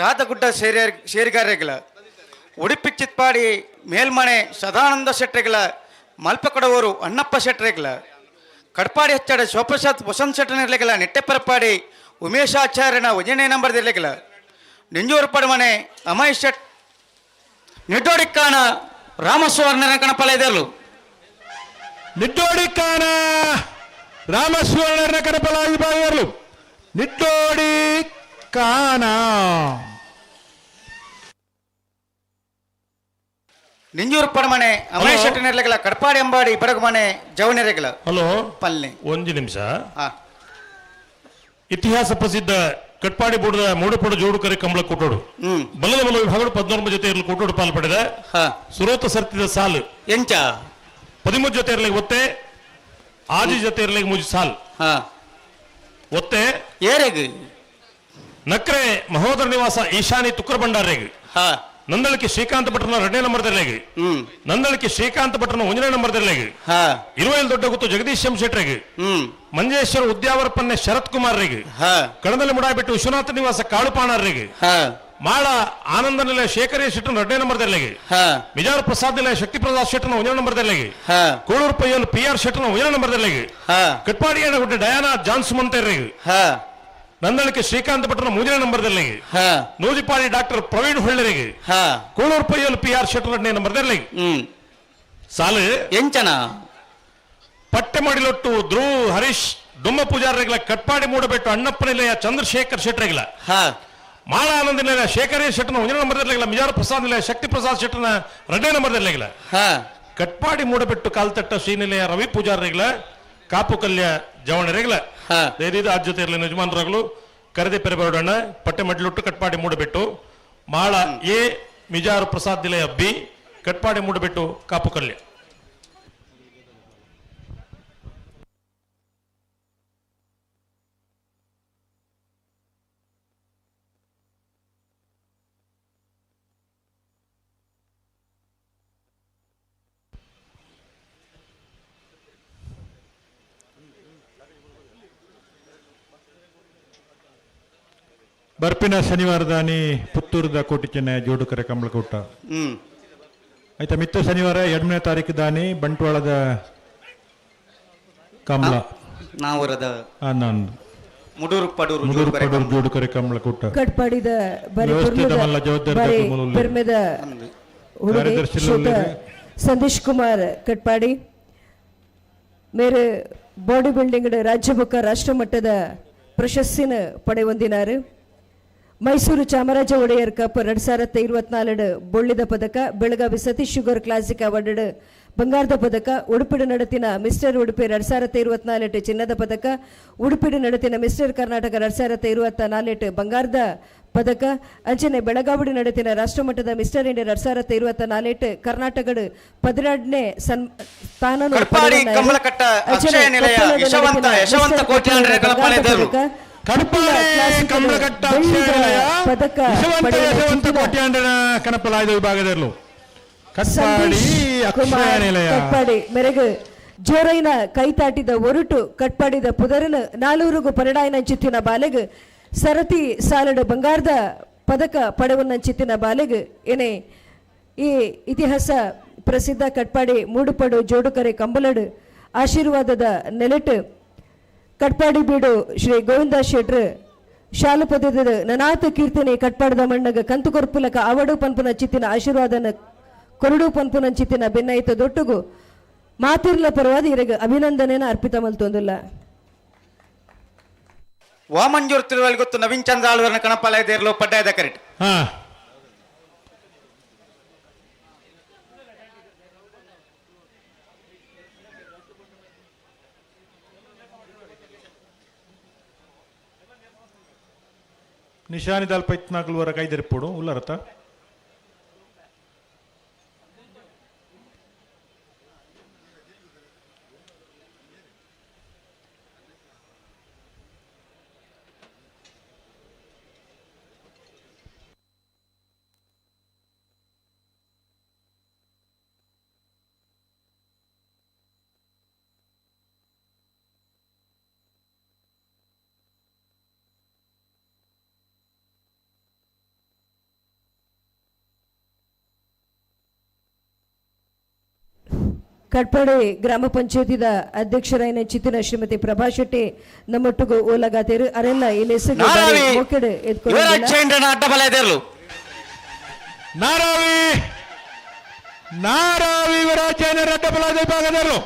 ರಾಧಗುಡ್ಡ ಸೇರಿಗಾರಿಗಳ ಉಡುಪಿ ಚಿತ್ಪಾಡಿ ಮೇಲ್ಮನೆ ಸದಾನಂದ ಶೆಟ್ಟಿಗಳ ಮಲ್ಪಕಡವರು ಅಣ್ಣಪ್ಪ ಶೆಟ್ಟರಿಗಳ ಕಡ್ಪಾಡಿ ಹೆಚ್ಚಡ ಶಿವಪ್ರಸಾದ್ ವಸಂತ ಶೆಟ್ಟನಿರ್ಲಿಗಳ ನೆಟ್ಟೆಪರಪಾಡಿ ಉಮೇಶಾಚಾರ್ಯನ ಒಂದನೇ ನಂಬರ್ ದಿರ್ಲಿಗಳ ನಿಂಜೂರು ಪಡಮನೆ ಅಮಯ್ ಶೆಟ್ ನಿಡ್ಡೋಡಿಕ್ಕಾನ ರಾಮಸುವರ್ಣನ ಕಣಪಲ ಇದೆಯಲ್ಲು ನಿಡ್ಡೋಡಿಕ್ಕಾನ ರಾಮಸುವರ್ಣನ ಕಣಪಲ ವಿಭಾಗಗಳು ನಿಡ್ಡೋಡಿ ಕಾನ ನಿಂಜೂರು ಪಡಮನೆ ಅಮಯ್ ಶೆಟ್ಟನಿರ್ಲಿಗಳ ಕಡ್ಪಾಡಿ ಅಂಬಾಡಿ ಬಡಗುಮನೆ ಜವನಿರೆಗಳ ಹಲೋ ಪಲ್ಲೆ ಒಂದು ನಿಮಿಷ. ಇತಿಹಾಸ ಪ್ರಸಿದ್ಧ ಕಟ್ಪಾಡಿ ಬೂಡದ ಮೂಡುಪಡು ಜೋಡುಕರೆ ಕಂಬಳ ಕೊಟ್ಟೋಡು ಬಲ್ಲದ ಬಲ ವಿಭಾಗಗಳು 14 ಜೊತೆ ಇರಲು ಕೊಟ್ಟೋಡು ಪಾಲು ಪಡೆದ ಸುರೋತ ಸರ್ತಿದ ಸಾಲು ಎಂಚ 13 ಜೊತೆ ಇರಲಿಕ್ಕೆ ಒತ್ತೆ ಆಜಿ ಜೊತೆ ಇರಲಿಕ್ಕೆ ಮುಜಿ ಸಾಲು ಒತ್ತೆ ಏರೆಗ್ ನಕ್ರೆ ಮಹೋದರ ನಿವಾಸ ಈಶಾನಿ ತುಕ್ಕರ ಭಂಡಾರೇಗ್ ನಂದಳಿಕೆ ಶ್ರೀಕಾಂತ ಭಟ್ರನ ಎರಡನೇ ನಂಬರ್ ದರ್ಲೆಗ್ ನಂದಳಿಕೆ ಶ್ರೀಕಾಂತ ಭಟ್ರನ ಒಂದನೇ ನಂಬರ್ ದರ್ಲೆಗ್ ಇರುವೈಲ್ ದೊಡ್ಡ ಗುತ್ತು ಜಗದೀಶ್ ಎಂ ಶೆಟ್ರೆಗ್ ಮಂಜೇಶ್ವರ ಉದ್ಯಾವರಪನ್ನೆ ಶರತ್ ಕುಮಾರ್ ರೆಗ್ ಕಣದಲ್ಲಿ ಮುಡಾಬಿಟ್ಟು ವಿಶ್ವನಾಥ ನಿವಾಸ ಕಾಳುಪಾಣರ್ರೆಗ್ ಮಾಳ ಆನಂದ ನಿಲಯ ಶೇಖರ ಶೆಟ್ಟನ ಎರಡನೇ ನಂಬರ್ ದರ್ಲೆಗ್ ಮಿಜಾರ್ ಪ್ರಸಾದ್ ನಿಲಯ ಶಕ್ತಿ ಪ್ರಸಾದ್ ಶೆಟ್ಟನ ಒಂದನೇ ನಂಬರ್ ದರ್ಲೆಗ್ ಕೋಳೂರು ಪೈಯಲ್ ಪಿ ಆರ್ ಶೆಟ್ಟನ ಒಂದನೇ ನಂಬರ್ ದರ್ಲೆಗ್ ಕಟ್ಪಾಡಿ ಗುಡ್ಡೆ ಡಯಾನಾ ಜಾನ್ಸುಮಂತೆರ್ರೆಗ್ ನಂದಳಿಕೆ ಶ್ರೀಕಾಂತ ಭಟ್ರನ ಮೂರನೇ ನಂಬರ್ ದರ್ಲೆಗ್ ನೂಜಿಪಾಡಿ ಡಾಕ್ಟರ್ ಪ್ರವೀಣ್ ಹೊಳ್ಳೆರಿಗೆ ಕೋಳೂರು ಪೈಯಲ್ ಪಿ ಆರ್ ಶೆಟ್ಟರ್ ಎರಡನೇ ನಂಬರ್ ದರ್ಲೆಗ್ ಸಾಲು ಎಂಚನ ಪಟ್ಟೆ ಮಾಡಿಲೊಟ್ಟು ಧ್ರುವ ಹರೀಶ್ ದುಮ್ಮ ಪೂಜಾರಿಗಳ ಕಟ್ಪಾಡಿ ಮೂಡಬೆಟ್ಟು ಅಣ್ಣಪ್ಪ ನಿಲಯ ಚಂದ್ರಶೇಖರ್ ಶೆಟ್ಟರಿಗಳ ಮಾಳ ಆನಂದ ನಿಲಯ ಶೇಖರ ಶೆಟ್ಟನ ಒಂದನೇ ನಂಬರ್ ದರ್ಲೆಗಳ ಮಿಜಾರ ಪ್ರಸಾದ್ ನಿಲಯ ಶಕ್ತಿ ಪ್ರಸಾದ್ ಶೆಟ್ಟನ ಎರಡನೇ ನಂಬರ್ ದರ್ಲೆಗಳ ಕಟ್ಪಾಡಿ ಮೂಡಬೆಟ್ಟು ಕಾಲ್ತಟ್ಟ ಶ್ರೀನಿಲಯ ರವಿ ಪೂಜಾರಿಗಳ ಕಾಪು ಕಲ್ಯ ಜವಣರಿಗಳ ಆ ಜೊತೆ ಇರಲಿ ಯಜಮಾನರಾಗಲು ಕರೆದೆ ಪೆರಬರೋಡಣ್ಣ ಪಟ್ಟೆ ಮಡ್ಲುಟ್ಟು ಕಟ್ಪಾಡಿ ಮೂಡಬೆಟ್ಟು ಮಾಳ ಎ ಮಿಜಾರು ಪ್ರಸಾದ್ ನಿಲಯ ಬಿ ಕಟ್ಪಾಡಿ ಮೂಡಬೆಟ್ಟು ಕಾಪು ಕಲ್ಯ. ಬರ್ಪಿನ ಶನಿವಾರದಾನಿ ಪುತ್ತೂರುದ ಕೋಟಿచెನ್ನ ಜೋಡುಕರೆ ಕಂಬಳಕೂಟ. ಆಯ್ತಾ ಮಿತ್ತ ಶನಿವಾರ 2ನೇ ತಾರೀಕು ದಾನಿ ಬಂಟ್ವಾಳದ ಕಂಬಳ. ನಾವರದ ನಾನು ಮುಡೂರು ಪಡೂರು ಮುಡೂರು ಪಡೂರು ಜೋಡುಕರೆ ಕಂಬಳಕೂಟ. ಕಟ್ಪಾಡಿದ ಬರಿ ವ್ಯವಸ್ಥೆದ ಮಲ್ಲ ಜವಾಬ್ದಾರಿ ಬರಿ ಮೂಲುಲ್ಲೆ. ಪೆರ್ಮೆದ ಹುಡುಗಿ ಕಾರ್ಯದರ್ಶಿಲು ಶ್ರೀಯುತ ಉಲ್ಲೆರ್. ಸಂದೇಶ್ ಕುಮಾರ್ ಕಟ್ಪಾಡಿ ಮೇರೆ ಬಾಡಿ ಬಿಲ್ಡಿಂಗ್ ರಾಜ್ಯ ಬೊಕ್ಕ ರಾಷ್ಟ್ರ ಮಟ್ಟದ ಪ್ರಶಸ್ತಿನ ಪಡೆವೊಂದಿನಾರು. ಮೈಸೂರು ಚಾಮರಾಜ ಒಡೆಯರ್ ಕಪ್ 2024 ಬೊಳ್ಳಿದ ಪದಕ, Belagavi Satish sugar classic award ಬಂಗಾರದ ಪದಕ, ಉಡುಪಿಡು ನಡತಿನ ಮಿಸ್ಟರ್ ಉಡುಪಿ 2024 ಚಿನ್ನದ ಪದಕ, ಉಡುಪಿಡು ನಡತಿನ ಮಿಸ್ಟರ್ ಕರ್ನಾಟಕ 2024 ಬಂಗಾರದ ಪದಕ, ಅಂಚನೆ ಬೆಳಗಾವಿಡು ನಡತಿನ ರಾಷ್ಟ್ರಮಟ್ಟದ ಮಿಸ್ಟರ್ ಇಂಡಿಯಾ 2024 ಕರ್ನಾಟಕದ 12ನೇ ಸ್ಥಾನ. ಕಡ್ಪಾಡಿ ಕಮಲಕಟ್ಟ ಅಕ್ಷಯ ನಿಲಯ ಯಶವಂತ ಯಶವಂತ ಕೋಟ್ಯಾನ್ ಕಳಪಾಳೆ ದೇವರು. ಕಡ್ಪಾಡಿ ಕಮಲಕಟ್ಟ ಅಕ್ಷಯ ನಿಲಯ ಯಶವಂತ ಯಶವಂತ ಕೋಟ್ಯಾಂಡನ ಕನಪಲಾಯ್ದ ವಿಭಾಗದಲ್ಲೂ ಕಟ್ಪಾಡಿ ಅಕ್ಷಯ ನಿಲಯ. ಕಟ್ಪಾಡಿ ಮೆರೆಗು ಜೋರೈನ ಕೈತಾಟಿದ ಒರುಟು ಕಟ್ಪಾಡಿದ ಪುದರನ ನಾಲೂರುಗು ಪರಡಾಯಿನ ಚಿತ್ತಿನ ಬಾಲೆಗು ಸರತಿ ಸಾಲಡು ಬಂಗಾರದ ಪದಕ ಪಡೆವನ್ನ ಚಿತ್ತಿನ ಬಾಲೆಗು ಏನೇ ಈ ಇತಿಹಾಸ ಪ್ರಸಿದ್ಧ ಕಟ್ಪಾಡಿ ಮೂಡುಪಡು ಜೋಡುಕರೆ ಕಂಬಲಡು ಆಶೀರ್ವಾದದ ನೆಲೆಟು ಕಟ್ಪಾಡಿ ಬೀಡು ಶ್ರೀ ಗೋವಿಂದ ಶೆಟ್ರು ಶಾಲು ಪದದ ನನಾತ ಕೀರ್ತನೆ ಕಟ್ಪಾಡದ ಮಣ್ಣಗ ಕಂತು ಕೊರ್ಪುಲಕ ಅವಡು ಪನ್ಪುನ ಚಿತ್ತಿನ ಆಶೀರ್ವಾದನ ಕೊರಡು ಪನ್ಪುನ ಚಿತ್ತಿನ ಬೆನ್ನೈತ ದೊಟ್ಟುಗು ಮಾತಿರ್ಲ ಪರವಾದ ಇರಗ ಅಭಿನಂದನೆನ ಅರ್ಪಿತ ಮಲ್ತೊಂದಿಲ್ಲ. ವಾಮಂಜೂರ್ ತಿರುವಲ್ ಗೊತ್ತು ನವೀನ್ ಚಂದ್ರ ಆಳ್ವರ್ನ ಕಣಪಾಲ ದೇರ್ಲು ಪಡ್ಡಾಯದ ಕರೆಕ್ಟ್. ನಿಶಾನಿ ದಲ್ಪ ಇತ್ನಾಕಲು ವರ ಕೈದೆರ್ಪೋಡು ಉಲ್ಲರತ. ಕಟ್ಪಾಡಿ ಗ್ರಾಮ ಪಂಚಾಯತಿದ ಅಧ್ಯಕ್ಷರಾಯಿನ ಚಿತ್ತಿನ ಶ್ರೀಮತಿ ಪ್ರಭಾ ಶೆಟ್ಟಿ ನಮ್ಮೊಟ್ಟಿಗೂ ಓಲಗಾತೇರು ಅರೆಲ್ಲ ಈ ಲೆಸ್ಸುಗೆ ಬಾರಿ ಮೋಕೆಡ್ ಎದ್ಕೊಂಡಿಲ್ಲ. ಅಡ್ಡಬಲ ದೇರ್ಲು. ನಾರಾವಿ ನಾರಾವಿ ಯುವರಾಜೇಂದ್ರ ಅಡ್ಡಬಲ ವಿಭಾಗದವರು.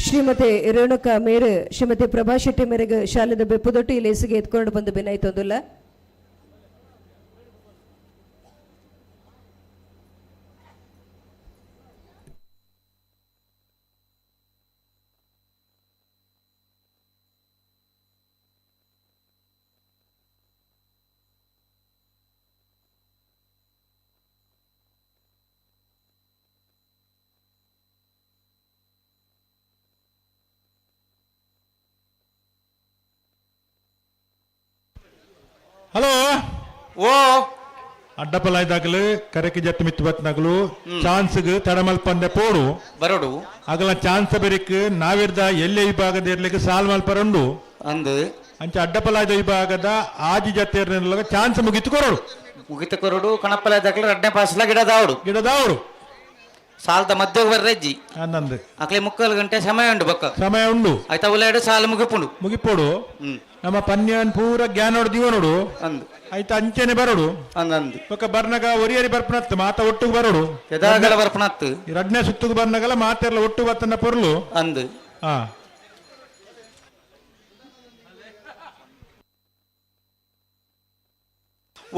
ಶ್ರೀಮತಿ ರೇಣುಕಾ ಮೇರು ಶ್ರೀಮತಿ ಪ್ರಭಾ ಶೆಟ್ಟಿ ಮೇರೆಗೆ ಶಾಲೆದ ಬೆಪ್ಪುದೊಟ್ಟು ಈ ಲೇಸಿಗೆ ಎತ್ಕೊಂಡು ಬಂದು ಬೆನ್ನಾಯ್ತೊಂದಿಲ್ಲ. ಹಲೋ ಓ ಅಡ್ಡಪಲಾಯ್ದಾಗಲು ಕರೆಕಿ ಜತ್ತು ಮಿತ್ತು ಬತ್ನಾಗಲು ಚಾನ್ಸ್ಗ್ ತಡಮಲ್ ಪಂದೆ ಪೋಡು ಬರೋಡು ಅಗಲ ಚಾನ್ಸ್ ಬೆರಿಕ್ ನಾವಿರ್ದ ಎಲ್ಲೆ ವಿಭಾಗದ ಇರ್ಲಿಕ್ಕೆ ಸಾಲ್ ಮಲ್ಪರಂಡು ಅಂದು ಅಂಚ ಅಡ್ಡಪಲಾಯ್ದ ವಿಭಾಗದ ಆಜಿ ಜತ್ತೆ ಚಾನ್ಸ್ ಮುಗಿತು ಕೊರಡು ಮುಗಿತು ಕೊರಡು ಕಣಪಲಾಯ್ದಾಗಲು ರಡ್ಡೆ ಪಾಸ್ಲ ಗಿಡದಾವಡು ಗಿಡದಾವಡು ಸಾಲದ ಮಧ್ಯೆ ಬರ್ರೆಜ್ಜಿ ಅಂದಂದು ಅಕ್ಲೆ 3/4 ಗಂಟೆ ಸಮಯ ಉಂಡು ಬೊಕ್ಕ ಸಮಯ ಉಂಡು ಆಯ್ತಾ ಉಲ್ಲಾಡು ಸಾಲ ಮುಗಿಪುಂಡು ಮುಗಿಪೋಡು ನಮ್ಮ ಪನ್ಯಾನ್ ಪೂರ ಜ್ಞಾನೋಡು ದಿವನೋಡು ಅಂದು ಆಯ್ತಾ ಅಂಚೆನೆ ಬರೋಡು ಅಂದಂದು ಬೊಕ್ಕ ಬರ್ನಗ ಒರಿಯರಿ ಬರ್ಪನತ್ತು ಮಾತ ಒಟ್ಟುಗು ಬರೋಡು ಎದಾಗಲ ಬರ್ಪನತ್ತು ರಡ್ನೆ ಸುತ್ತುಗು ಬರ್ನಗಲ ಮಾತೆಲ್ಲ ಒಟ್ಟು ಬತ್ತನ ಪೊರ್ಲು ಅಂದು ಹಾ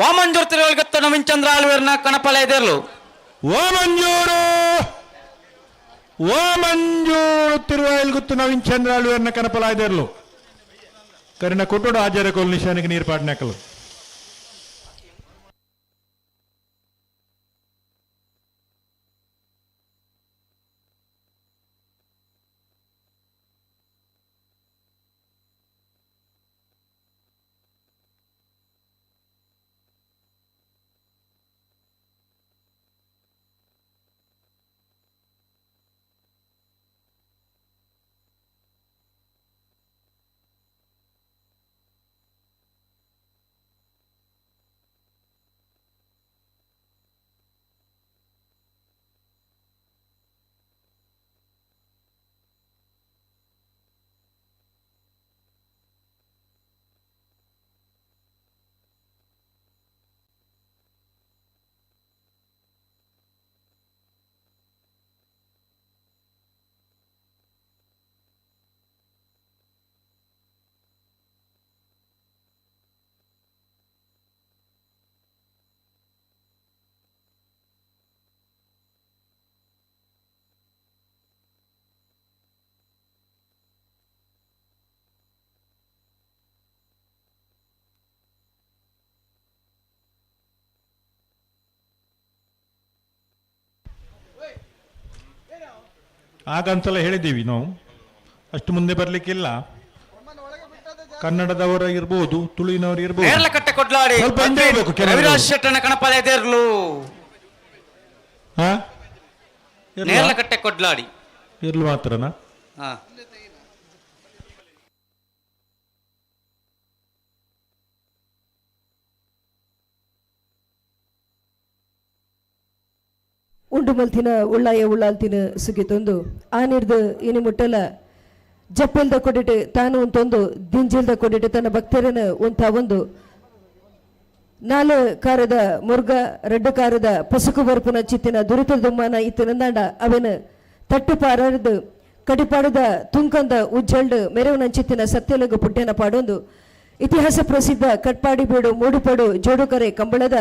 ವಾಮಂಜೂರ್ ತಿರುವಲ್ಗತ್ತು ನವೀನ್ ಚಂದ್ರ ಆಳ್ವೇರ್ನ ಕಣಪಲ ಎದೆರ್ಲು. ವಾಮಂಜೂರು ವಾಮಂಜೂರು ತಿರುವಾಯಿಲ್ಗುತ್ತು ನವೀನ್ ಚಂದ್ರ ಆಳ್ವೇರ್ನ ಕಣಪಲ ಎದೆರ್ಲು. ಕರಿನ ಕೊಟ್ಟೋಡು ಆಚಾರ್ಯ ಕೋಲ್ ನಿಶಾನಿಗೆ ನೀರು ಪಾಡ್ನಾಕಲು. ಆಗ ಒಂದ್ಸಲ ಹೇಳಿದ್ದೀವಿ ನಾವು, ಅಷ್ಟು ಮುಂದೆ ಬರಲಿಕ್ಕಿಲ್ಲ. ಕನ್ನಡದವರ ಇರ್ಬೋದು, ತುಳುವಿನವರು ಇರ್ಬೋದು. ನೇರ್ಲಕಟ್ಟೆ ಕೊಡ್ಲಾಡಿ ಸ್ವಲ್ಪ ಹಿಂದೆ ಹೋಗ್ಬೇಕು ಕೆಲವರು. ರವಿರಾಜ್ ಶೆಟ್ಟನ ಕಣಪಾಲ ಎದೇರ್ಲು. ಹಾ? ಇರ್ಲಾ? ನೇರ್ಲಕಟ್ಟೆ ಕೊಡ್ಲಾಡಿ ಇರ್ಲು ಮಾತ್ರನಾ? ಹಾ. ಉಂಡು ಮಲ್ತಿನ ಉಳ್ಳಾಯ ಉಳ್ಳಾಲ್ತಿನ ಸುಗಿತೊಂದು ಆನಿರ್ದು ಇನಿ ಮುಟ್ಟಲ ಜಪ್ಪೆಲ್ದ ಕೊಡಿಟ್ಟು ತಾನು ಉಂತೊಂದು ದಿಂಜಿಲ್ದ ಕೊಡಿಟ್ಟು ತನ್ನ ಭಕ್ತರನ ಉಂತ ಒಂದು ನಾಲು ಕಾರದ ಮುರ್ಗ ರಡ್ಡು ಕಾರದ ಪಸುಕು ಬರ್ಪುನ ಚಿತ್ತಿನ ದುರಿತ ದುಮ್ಮಾನ ಇತ್ತಿನಂದಾಂಡ ಅವನ ತಟ್ಟು ಪಾರದು ಕಡಿಪಾಡದ ತುಂಕಂದ ಉಜ್ಜಲ್ಡು ಮೆರವನ ಚಿತ್ತಿನ ಸತ್ಯಲಗು ಪುಟ್ಟೆನ ಪಾಡೊಂದು ಇತಿಹಾಸ ಪ್ರಸಿದ್ಧ ಕಟ್ಪಾಡಿ ಬೀಡು ಮೂಡುಪಡು ಜೋಡುಕರೆ ಕಂಬಳದ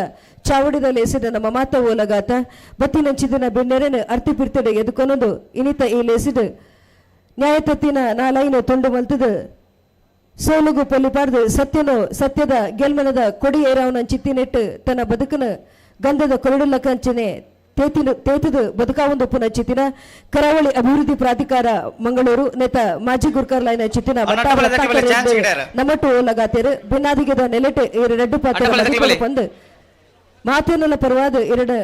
ಚಾವಡಿದ ಲೇಸಿದ ನಮ್ಮ ಮಾತ ಓಲಗಾತ ಬತ್ತಿನಂಚಿದಿನ ಬೆನ್ನೆರೆನು ಅರ್ತಿ ಪಿರ್ತಡೆ ಎದುಕೊನೊಂದು ಇನಿತ ಈ ಲೇಸಿದ ನ್ಯಾಯತತ್ತಿನ ನಾಲೈನು ತುಂಡು ಮಲ್ತದು ಸೋಲುಗು ಪೊಲಿಪಾರ್ದು ಸತ್ಯನು ಸತ್ಯದ ಗೆಲ್ಮನದ ಕೊಡಿ ಏರಾವನ ಚಿತ್ತಿನೆಟ್ಟು ತನ್ನ ಬದುಕನ ಗಂಧದ ಕೊರಡುಲ್ಲ ಕಂಚನೆ ತೇತಿನ ತೇತದು ಬದುಕಾವೊಂದು ಪುನ ಚಿತ್ತಿನ ಕರಾವಳಿ ಅಭಿವೃದ್ಧಿ ಪ್ರಾಧಿಕಾರ ಮಂಗಳೂರು ನೇತ ಮಾಜಿ ಗುರ್ಕರ್ ಲೈನ ಚಿತ್ತಿನ ನಮ್ಮಟ್ಟು ಓಲಗಾತೇರು ಬಿನ್ನಾದಿಗೆದ ನೆಲೆಟು ಇರು ರೆಡ್ಡು ಪಾತ್ರ ಬಂದು ಮಾತೇನಲ್ಲ ಪರವಾದ ಎರಡು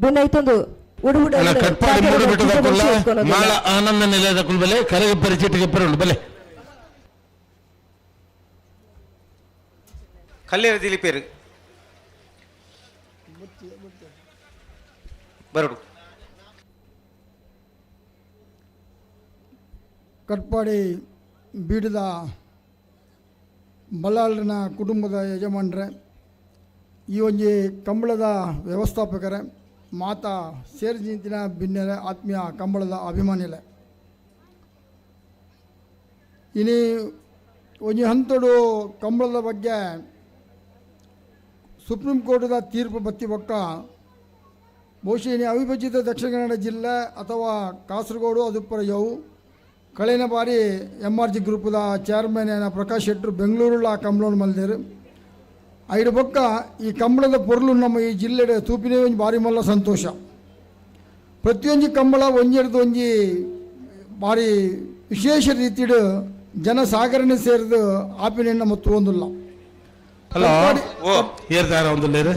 ಬೆನ್ನೈತೊಂದು ಉಡು ಮಾಳ ಆನಂದ ನಿಲಯದ ಕುಲ್ಬಲೆ ಕರಗಿಬ್ಬರಿ ಚೀಟಿಗೆ ಉಂಡು ಬಲೆ ಕಲ್ಲೇರು ದಿಲೀಪೇರು ಬರಡು. ಕಟ್ಪಾಡಿ ಬೀಡದ ಬಲ್ಲಾಳನ ಕುಟುಂಬದ ಯಜಮಾನ್ರೆ, ಈ ಒಂಜಿ ಕಂಬಳದ ವ್ಯವಸ್ಥಾಪಕರೇ, ಮಾತಾ ಸೇರ್ಜಿಂತಿನ ಬಿನ್ನೆರೆ, ಆತ್ಮೀಯ ಕಂಬಳದ ಅಭಿಮಾನಿಲೆ, ಇನಿ ಒಂಜಿ ಹಂತಡು ಕಂಬಳದ ಬಗ್ಗೆ ಸುಪ್ರೀಂ ಕೋರ್ಟದ ತೀರ್ಪು ಬತ್ತಿ ಬೊಕ್ಕ ಬಹುಶಃ ಇನಿ ಅವಿಭಜಿತ ದಕ್ಷಿಣ ಕನ್ನಡ ಜಿಲ್ಲೆ ಅಥವಾ ಕಾಸರಗೋಡು ಅದುಪ್ಪರ ಯವು ಕಳೆದ ಬಾರಿ ಎಮ್ ಆರ್ ಜಿ ಗ್ರೂಪದ ಚೇರ್ಮನ್ ಏನ ಪ್ರಕಾಶ್ ಶೆಟ್ಟರು ಬೆಂಗಳೂರುಳ್ಳ ಕಂಬಳವನ್ನು ಮಲ್ದೇರು. ಐಡು ಬೊಕ್ಕ ಈ ಕಂಬಳದ ಪೊರ್ಲು ನಮ್ಮ ಈ ಜಿಲ್ಲೆಡೆ ತೂಪಿನೇ ಒಂಜಿ ಭಾರಿ ಮಲ್ಲ ಸಂತೋಷ. ಪ್ರತಿಯೊಂಜಿ ಕಂಬಳ ಒಂಜೆರ್ದು ಒಂಜಿ ಭಾರಿ ವಿಶೇಷ ರೀತಿಡು ಜನಸಾಗರಣೆ ಸೇರಿದು ಆಪಿನ ಮತ್ತು ಒಂದುಲ್ಲ. ಹಲೋ, ಏರ್ದಾರ ಒಂದು ಲೇರು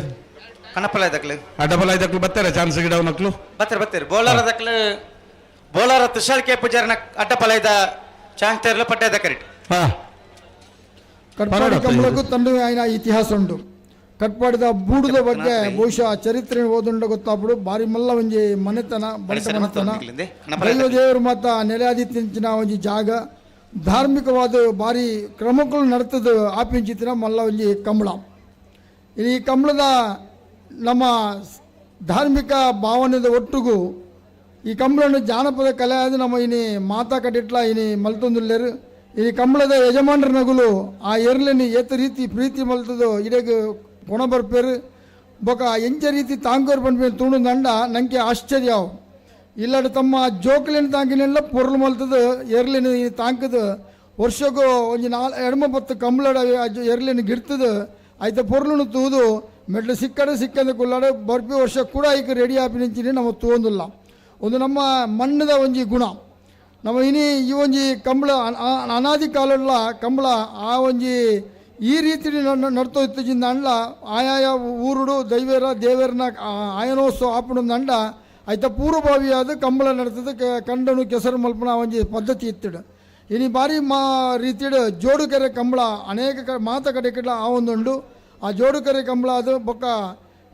ಕಣಪಲ ದಕ್ಲು ಅಡ್ಡಬಲ ಇದಕ್ಲು ಬರ್ತಾರೆ ಚಾನ್ಸ್ ಗಿಡ ಮಕ್ಕಳು ಬರ್ತಾರೆ ಬರ್ತಾರೆ. ಬೋಲಾರ ದಕ್ಲು ಬೋಲಾರ ತುಷಾರ್ ಕೆ ಪೂಜಾರನ ಅಡ್ಡಪಲ ಇದ್ದ ಚಾನ್ಸ್ ತೇರ್ಲು ಪಟ್ಟೆ ಕರೆಕ್ಟ್. ಕಟ್ಪಾಡಿ ಕಂಬಳಕ್ಕೂ ತನ್ನದೇ ಆಯ್ನ ಇತಿಹಾಸ ಉಂಟು. ಕಟ್ಪಾಡಿದ ಬೂಡುದ ಬಗ್ಗೆ ಬಹುಶಃ ಚರಿತ್ರೆ ಓದುಂಡ ಗೊತ್ತಾಪಡು ಭಾರಿ ಮಲ್ಲ ಒಂಜಿ ಮನೆತನ ಬಂಟ ಮನೆತನ ದೈವ ದೇವರು ಮಾತ ನೆಲೆಯಾದಿತ್ತಿನ ಒಂಜಿ ಜಾಗ ಧಾರ್ಮಿಕವಾದ ಭಾರಿ ಕ್ರಮಗಳು ನಡ್ತದ ಆಪಿಂಚಿತ್ತಿನ ಮಲ್ಲ ಒಂಜಿ ಕಂಬಳ. ಈ ಕಂಬಳದ ನಮ್ಮ ಧಾರ್ಮಿಕ ಭಾವನೆದ ಒಟ್ಟುಗೂ ಈ ಕಂಬಳನ್ನು ಜಾನಪದ ಕಲೆ ಅದು ನಮ್ಮ ಇನಿ ಮಾತಾ ಕಟ್ಟಿಟ್ಲ ಇನಿ ಮಲ್ತೊಂದುಲ್ಲೇರು. ಈ ಕಂಬಳದ ಯಜಮಾನರ ನಗುಲು ಆ ಎರ್ಲೆನಿ ಏತ ರೀತಿ ಪ್ರೀತಿ ಮಲ್ತದೋ ಇಡಗ್ ಕೊಣ ಬರ್ಪೇರು ಬೊಕ ಎಂಚ ರೀತಿ ತಾಂಕೋರು ಪನ್ಪೇನು ತೂಣು ದಂಡ ನಂಗೆ ಆಶ್ಚರ್ಯ. ಇಲ್ಲಡ ತಮ್ಮ ಜೋಕ್ಲಿನ ತಾಂಕಿನೆಲ್ಲ ಪೊರ್ಲು ಮಲ್ತದ ಎರ್ಲಿನ ತಾಂಕದ ವರ್ಷಕ್ಕೂ ಒಂಜಿ 4 ಎಡ್ಮ 10 ಕಂಬಳಡ ಎರ್ಲಿನ ಗಿರ್ತದ ಐತ ಪೊರ್ಲುನು ತೂದು ಮೆಟ್ಲು ಸಿಕ್ಕಡೆ ಸಿಕ್ಕಂದ ಕುಲ್ಲಾಡ ಬರ್ಪಿ ವರ್ಷ ಕೂಡ ಈಗ ರೆಡಿ ಆಪಿ ನಿಂಚಿನಿ ನಮ್ಮ ತೂವೊಂದುಲ್ಲ. ಒಂದು ನಮ್ಮ ಮಣ್ಣದ ಒಂಜಿ ಗುಣ ನಮ್ಮ ಇನಿ ಈ ಒಂಜಿ ಕಂಬಳ ಅನಾದಿ ಕಾಲಲ್ಲ ಕಂಬಳ ಆ ಒಂಜಿ ಈ ರೀತಿ ನಡ್ತೋ ಇತ್ತಿಂದ ಅಂಡ್ಲ ಆಯಾಯ ಊರುಡು ದೈವೇರ ದೇವೇರನ ಆಯನೋತ್ಸವ ಆಪುಣ ಅಂಡ ಐತ ಪೂರ್ವಭಾವಿಯಾದ ಕಂಬಳ ನಡ್ತದ ಕಂಡನು ಕೆಸರು ಮಲ್ಪನ ಒಂಜಿ ಪದ್ಧತಿ ಇತ್ತಿಡು. ಇನಿ ಭಾರಿ ಮಾ ರೀತಿಡು ಜೋಡುಕೆರೆ ಕಂಬಳ ಅನೇಕ ಮಾತ ಕಡೆ ಕಿಡ್ಲ ಆ ಒಂದುಂಡು. ಆ ಜೋಡುಕೆರೆ ಕಂಬಳ ಅದು ಬೊಕ್ಕ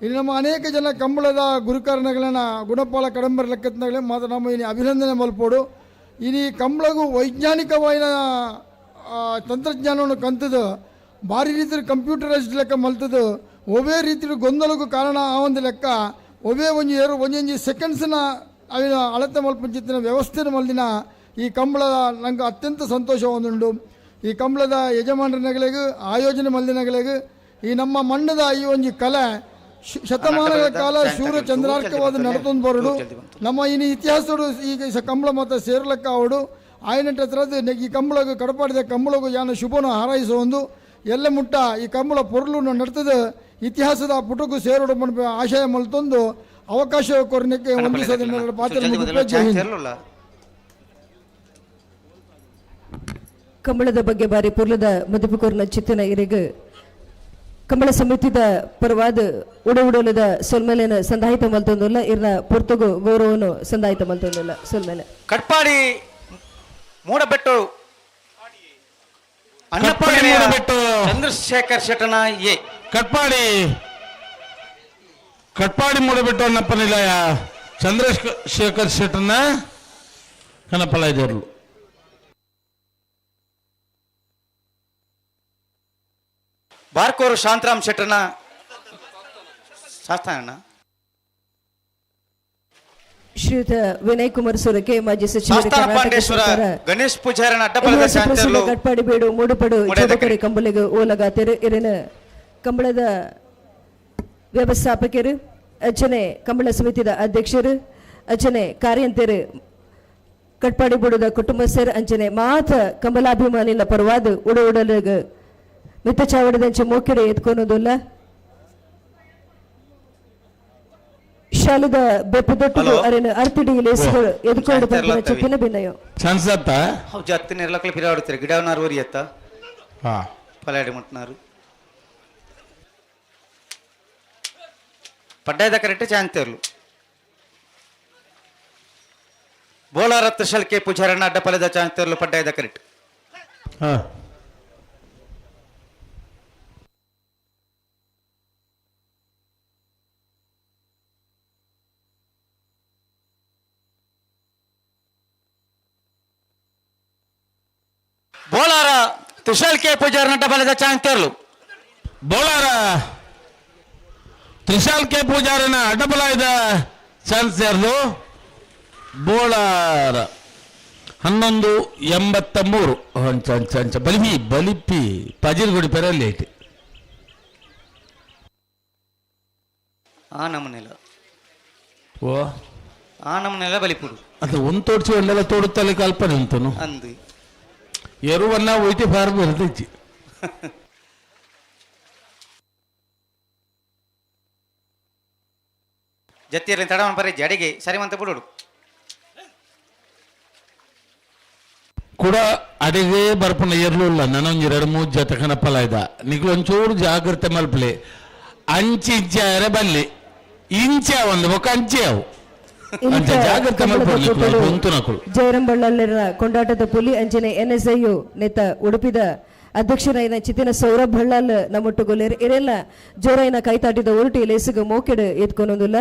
ಇಲ್ಲಿ ನಮ್ಮ ಅನೇಕ ಜನ ಕಂಬಳದ ಗುರುಕರಣಗಳನ್ನ ಗುಣಪಾಲ ಕಡಂಬರ ಲೆಕ್ಕತ್ನಗಳೇ ಮಾತ್ರ ನಮ್ಮ ಇನಿ ಅಭಿನಂದನೆ ಮಲ್ಪೋಡು. ಇನಿ ಕಂಬಳಗೂ ವೈಜ್ಞಾನಿಕವಾದ ತಂತ್ರಜ್ಞಾನವನ್ನು ಕಂತದ ಭಾರಿ ರೀತಿಯ ಕಂಪ್ಯೂಟರೈಸ್ಡ್ ಲೆಕ್ಕ ಮಲ್ತದ ಒವೇ ರೀತಿಯ ಗೊಂದಲಕ್ಕೂ ಕಾರಣ ಆ ಒಂದು ಲೆಕ್ಕ ಒವೇ ಒಂಜಿ ಏರು ಒಂಜೊಂಜಿ ಸೆಕೆಂಡ್ಸ್ನ ಅವಿನ ಅಳತೆ ಮಲ್ಪಂಚಿತ್ತಿನ ವ್ಯವಸ್ಥೆನ ಮಲ್ದಿನ ಈ ಕಂಬಳ ನಂಗೆ ಅತ್ಯಂತ ಸಂತೋಷ ಒಂದುಂಡು. ಈ ಕಂಬಳದ ಯಜಮಾನರನಗಳಿಗೂ ಆಯೋಜನೆ ಮಲ್ದಿನಗಳಿಗೂ ಈ ನಮ್ಮ ಮಣ್ಣದ ಈ ಒಂಜಿ ಕಲೆ ಶತಮಾನಗಳ ಕಾಲ ಸೂರ್ಯ ಚಂದ್ರಾರ್ಕವಾದ ನಡ್ತೊಂದು ಬರಡು ನಮ್ಮ ಇನ್ನು ಇತಿಹಾಸದೋಡು ಈಗ ಕಂಬಳ ಮಾತ್ರ ಸೇರ್ಲಕ್ಕ ಅವಡು ಆಯನಟ್ಟ ಹತ್ರ ಈ ಕಂಬಳಗು ಕಡಪಾಡಿದ ಕಂಬಳಗು ಯಾನ ಶುಭನ ಹಾರೈಸೋ ಒಂದು ಎಲ್ಲ ಮುಟ್ಟ ಈ ಕಂಬಳ ಪೊರ್ಲು ನಡ್ತದ ಇತಿಹಾಸದ ಪುಟಕ್ಕೂ ಸೇರೋಡು ಆಶಯ ಮಲ್ತೊಂದು ಅವಕಾಶ ಕೊರನಿಕ್ಕೆ ಒಂದು ಪಾತ್ರ. ಕಂಬಳದ ಬಗ್ಗೆ ಬಾರಿ ಪೊರ್ಲದ ಮದುಪುಕೋರ್ನ ಚಿತ್ತನ ಇರೆಗ್ ಕಂಬಳ ಸಮಿತಿದ ಪರವಾದ ಉಡವುಡಲದ ಸೊಲ್ಮೆಲೆನ ಸಂದಾಯಿತ ಮಲ್ತೊಂದುಲ್ಲ ಇರ್ನ ಪೊರ್ತುಗು ಗೌರವನು ಸಂದಾಯಿತ ಮಲ್ತೊಂದುಲ್ಲ ಸೊಲ್ಮೆಲೆ. ಕಟ್ಪಾಡಿ ಮೂಡಬೆಟ್ಟು ಅಣ್ಣಪ್ಪ ಮೂಡಬೆಟ್ಟು. ಚಂದ್ರಶೇಖರ್ ಶೆಟ್ಟನ ಎ ಕಟ್ಪಾಡಿ ಕಟ್ಪಾಡಿ ಮೂಡಬೆಟ್ಟು ಅಣ್ಣಪ್ಪ ನಿಲಯ ಚಂದ್ರಶೇಖರ್ ಶೆಟ್ಟನ ಕನಪಲ ಇದ್ದರು. ಬಾರ್ಕೋರು ಶಾಂತರಾಮ್ ಶೆಟ್ಟನ ಶಾಸ್ತಾನ. ಶ್ರೀಯುತ ವಿನಯ್ ಕುಮಾರ್ ಸೊರಕೆ ಮಾಜಿ ಸಚಿವರು ಶಾಸ್ತಾನ ಕರ್ನಾಟಕ ಪಾಂಡೇಶ್ವರ ಸರ್ಕಾರ ಗಣೇಶ್ ಪೂಜಾರನ ಅಡ್ಡಬಲದ ಇತಿಹಾಸ ಪ್ರಸಿದ್ಧ ಶಾಂತರ್ಲು ಕಟ್ಪಾಡಿ ಬೇಡು ಮೂಡುಪಡು ಚೌಡಕರೆ ಕಂಬಳಿಗೆ ಓಲಗಾತೆರು ಇರಿನ ಕಂಬಳದ ವ್ಯವಸ್ಥಾಪಕರು ಅರ್ಚನೆ ಕಂಬಳ ಸಮಿತಿದ ಅಧ್ಯಕ್ಷರು ಅರ್ಚನೆ ಕಾರ್ಯಂತೆರು ಕಟ್ಪಾಡಿ ಬುಡದ ಕುಟುಂಬಸ್ಥರು ಅಂಚನೆ ಮಾತ ಕಂಬಲಾಭಿಮಾನಿಲ ಪರವಾದ ಉಡ ಉಡಲಿಗ ಮಿತ್ತ ಚಾವಡದಂಚೆ ಮೋಕೆಡೆ ಎತ್ಕೊನೋದಿಲ್ಲ ಶಾಲದ ಬೆಪ್ಪದೊಟ್ಟು ಅರೆನ ಅರ್ತಿಡಿ ಲೇಸ್ಗಳು ಎದ್ಕೊಂಡು ಬಂದಿನ ಚಿಪ್ಪಿನ ಬಿನ್ನಯೋ ಚಾನ್ಸ್ ಅತ್ತ ಹೌದು ಜತ್ತಿನ ಇರ್ಲಕ್ಲೆ ಪಿರಾಡುತ್ತಾರೆ ಗಿಡವನಾರು ಊರಿ ಎತ್ತ ಪಲಾಡಿ ಮುಟ್ನಾರು ಪಡ್ಡಾಯದ ಕರೆಕ್ಟ್ ಚಾಂತೇರ್ಲು ಬೋಲಾರತ್ರ ಶಲ್ಕೆ ಪೂಜಾರಣ್ಣ ಅಡ್ಡಪಲದ ಚಾಂತೇರ್ಲು ಪಡ್ಡಾಯದ ಕರೆಕ್ಟ್. ಬೋಲಾರ ತುಷಾಲ್ ಕೆ ಪೂಜಾರನ ಅಡ್ಡಪಲದ ಚಾಂತೇರ್ಲು. ಬೋಲಾರ ತ್ರಿಶಾಲ್ ಕೆ ಪೂಜಾರನ ಅಡ್ಡಬಲಾಯದ ಚಾನ್ಸ್ ಯಾರ್ದು? ಬೋಳಾರ 11:83. ಅಂಚ ಅಂಚ ಅಂಚ ಬಲಿಪಿ ಬಲಿಪಿ ಪಜಿರ್ಗುಡಿ ಪೆರಲೇಟ್. ಆ ನಮನೆಲ್ಲ ಓ ಆ ನಮನೆಲ್ಲ ಬಲಿಪುಡು ಅದು ಒಂದು ತೋಡ್ಸಿ ಒಂದೆಲ್ಲ ತೋಡುತ್ತಲ್ಲಿ ಕಲ್ಪನೆ ಉಂಟನು ಅಂದು ಎರುವನ್ನ ಒಯ್ಟಿ ಫಾರ್ಮ್ ಇರ್ತೈತಿ. ಜತ್ತಿಯಲ್ಲಿ ತಡವನ್ ಬರೀ ಜಡಿಗೆ ಸರಿಮಂತ ಬಿಡೋಡು. ಕೂಡ ಅಡಿಗೆ ಬರ್ಪನ ಎರ್ಲು ಇಲ್ಲ ನನೊಂಜಿ ಎರಡು ಮೂರು ಜೊತೆ ಕನಪಲ ಇದ್ದ ನಿಕ್ಲು ಒಂಚೂರು ಜಾಗ್ರತೆ ಮಲ್ಪಲೆ ಅಂಚಿ ಇಂಚೆ ಆರೆ ಬಲ್ಲಿ ಇಂಚೆ ಒಂದು ಬೊಕ್ಕ ಅಂಚೆ ಅವು ಅಂಚೆ ಜಾಗ್ರತೆ ಮಲ್ಪೊಡು ನಿಕ್ಲು ಉಂತು ನಕುಲು. ಜಯರಾಮ್ ಬಳ್ಳಾಲರ ಕೊಂಡಾಟದ ಪುಲಿ ಅಂಚನೆ ಎನ್ಎಸ್ಐಯು ನೇತ ಉಡುಪಿದ ಅಧ್ಯಕ್ಷರಾಯಿನ ಚಿತಿನ ಸೌರಭ್ ಬಳ್ಳಾಲ್ ನಮ್ಮೊಟ್ಟುಗೊಲ್ಲೇರು ಇರೆಲ್ಲ ಜೋರಾಯಿನ ಕೈತಾಟಿದ ಉರುಟಿ ಲೇಸುಗು ಮೋಕೆಡು ಎತ್ಕೊನೊಂದುಲ್ಲ.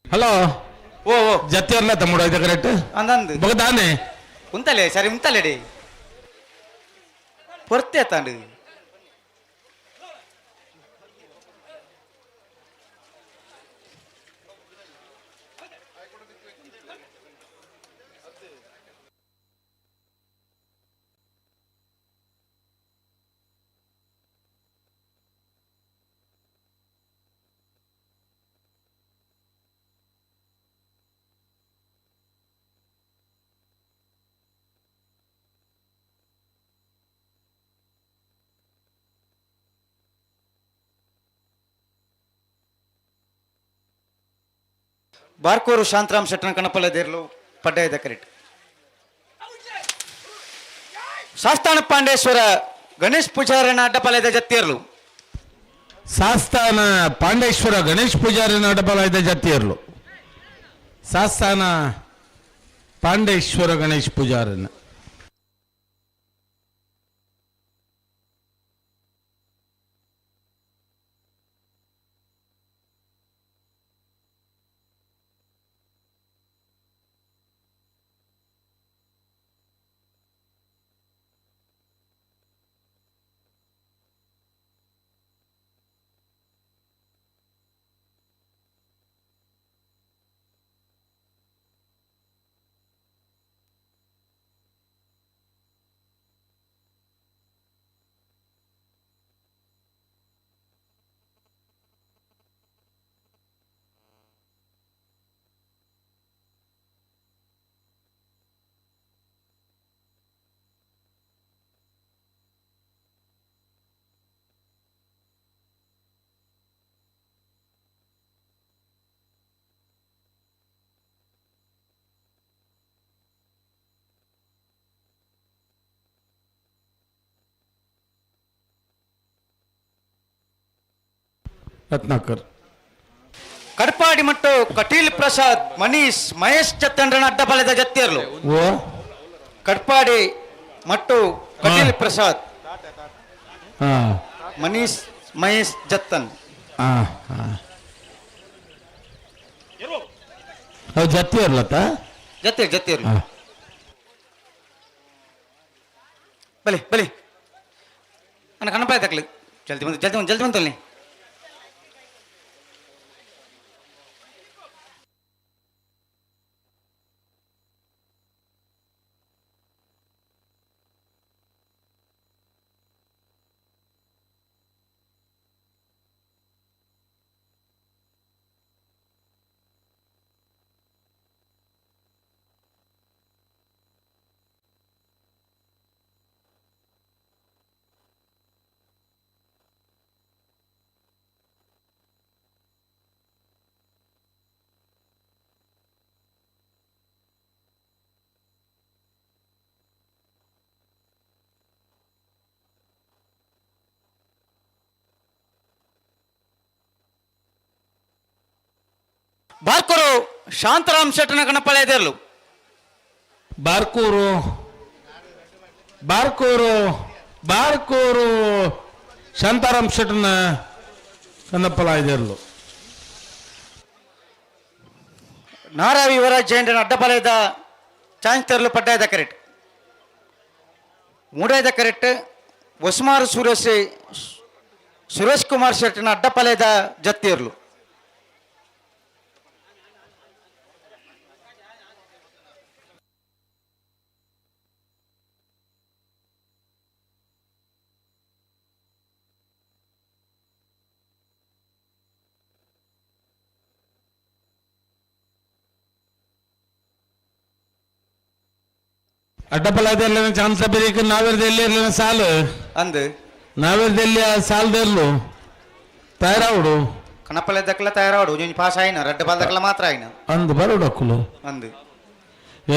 ಹಲೋ ಓ ಓ ಜತ್ತಿಯರ್ಲ ತಮ್ಮಡು ಐತೆ ಕರೆಕ್ಟ್ ಅಂದಂದು ಬಗದಾನೆ ಉಂತಲೆ ಸರಿ ಉಂತಲೆ ಡಿ ಪೊರ್ತೆ ತಾಂಡು. ಬಾರ್ಕೂರು ಶಾಂತರಾಮ್ ಶೆಟ್ಟನ ಕಣಪಲ್ಲದೇರ್ಲು ಪಡ್ಡಾಯದ ಕರೆಟ್. ಶಾಸ್ತಾನ ಪಾಂಡೇಶ್ವರ ಗಣೇಶ್ ಪೂಜಾರನ ಅಡ್ಡಪಾಲಯದ ಜತ್ತಿಯರ್ಲು. ಸಾಸ್ತಾನ ಪಾಂಡೇಶ್ವರ ಗಣೇಶ್ ಪೂಜಾರಿನ ಅಡ್ಡಪಾಲಯದ ಜತ್ತಿಯರ್ಲು. ಸಾಸ್ತಾನ ಪಾಂಡೇಶ್ವರ ಗಣೇಶ್ ಪೂಜಾರಿನ. ರತ್ನಾಕರ್. ಕಡ್ಪಾಡಿ ಮತ್ತು ಕಟೀಲ್ ಪ್ರಸಾದ್ ಮನೀಶ್ ಮಹೇಶ್ ಜತ್ತಂಡ್ರನ ಅಡ್ಡಪಾಲಯದ ಜತ್ತಿಯರ್ಲು. ಕಡ್ಪಾಡಿ ಮತ್ತು ಕಟೀಲ್ ಪ್ರಸಾದ್ ಮನೀಶ್ ಮಹೇಶ್ ಜತ್ತನ್. ಜತ್ತಿಯರ್ಲತ್ತ? ಜತ್ತಿ ಜತ್ತಿಯರ್ಲು. ಬಲಿ ಬಲಿ ಅಣ್ಣ ಕಣ್ಣಪ್ಪ ತಕ್ಲಿ ಜಲ್ದಿ ಬಂದು ಜಲ್ದಿ ಬಂದು ಜಲ್ದಿ ಬಂತಲ್ಲಿ. ಬಾರ್ಕೂರು ಶಾಂತರಾಮ್ ಶೆಟ್ಟನ ಗಣಪಳೆಯದೆರಲು. ಬಾರ್ಕೂರು ಬಾರ್ಕೂರು ಬಾರ್ಕೂರು ಶಾಂತಾರಾಮ್ ಶೆಟ್ಟನ ಕನ್ನಪ್ಪಲಾಯದೆರಲು. ನಾರಾವಿ ಯುವರಾಜ್ ಜೈನರ ಅಡ್ಡಪಾಲಯದ ಚಾಂಚ್ ತೆರಲು ಪಡ್ಡಾಯದ ಕರೆಕ್ಟ್. ಮೂಡಾಯದ ಕರೆಕ್ಟ್ ಹೊಸ್ಮಾರು ಸುರೇಶ್ ಸುರೇಶ್ ಕುಮಾರ್ ಶೆಟ್ಟನ ಅಡ್ಡಪಾಲಯದ ಜತ್ತಿಯರ್ಲು. ಅಡ್ಡಪಲಾಯದಲ್ಲಿ ಚಾನ್ಸ್ ಬೇಕು. ನಾವೇರ್ದಲ್ಲಿ ಇರಲಿಲ್ಲ ಸಾಲು ಅಂದು ನಾವೇರ್ದಲ್ಲಿ ಸಾಲದಿರ್ಲು ತಯಾರಾವಡು. ಕಣಪಲೆ ದಕ್ಕಲ ತಯಾರಾವಡು ಒಂಜಿ ಪಾಸ್ ಆಯ್ನ ರಡ್ಡ ಬಾಲ್ ದಕ್ಕಲ ಮಾತ್ರ ಆಯ್ನ ಅಂದು ಬರೋಡಕ್ಕಲು ಅಂದು.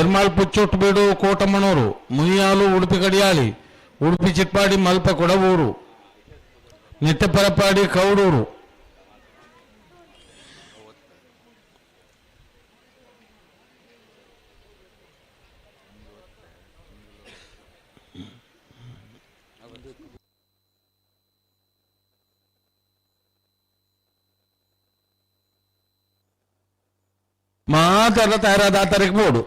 ಎರ್ಮಾಲ್ ಪುಚ್ಚೊಟ್ಟು ಬೀಡು ಕೋಟಮ್ಮನೂರು ಮುನಿಯಾಲು ಉಡುಪಿ ಕಡಿಯಾಲಿ ಉಡುಪಿ ಚಿಟ್ಪಾಡಿ ಮಲ್ಪ ಕೊಡವೂರು ನಿಟ್ಟಪರಪಾಡಿ ಕೌಡೂರು. ಮಾತಾಡ ತಯಾರಾದ ಆ ತಾರೀಕು ಬೋಡು.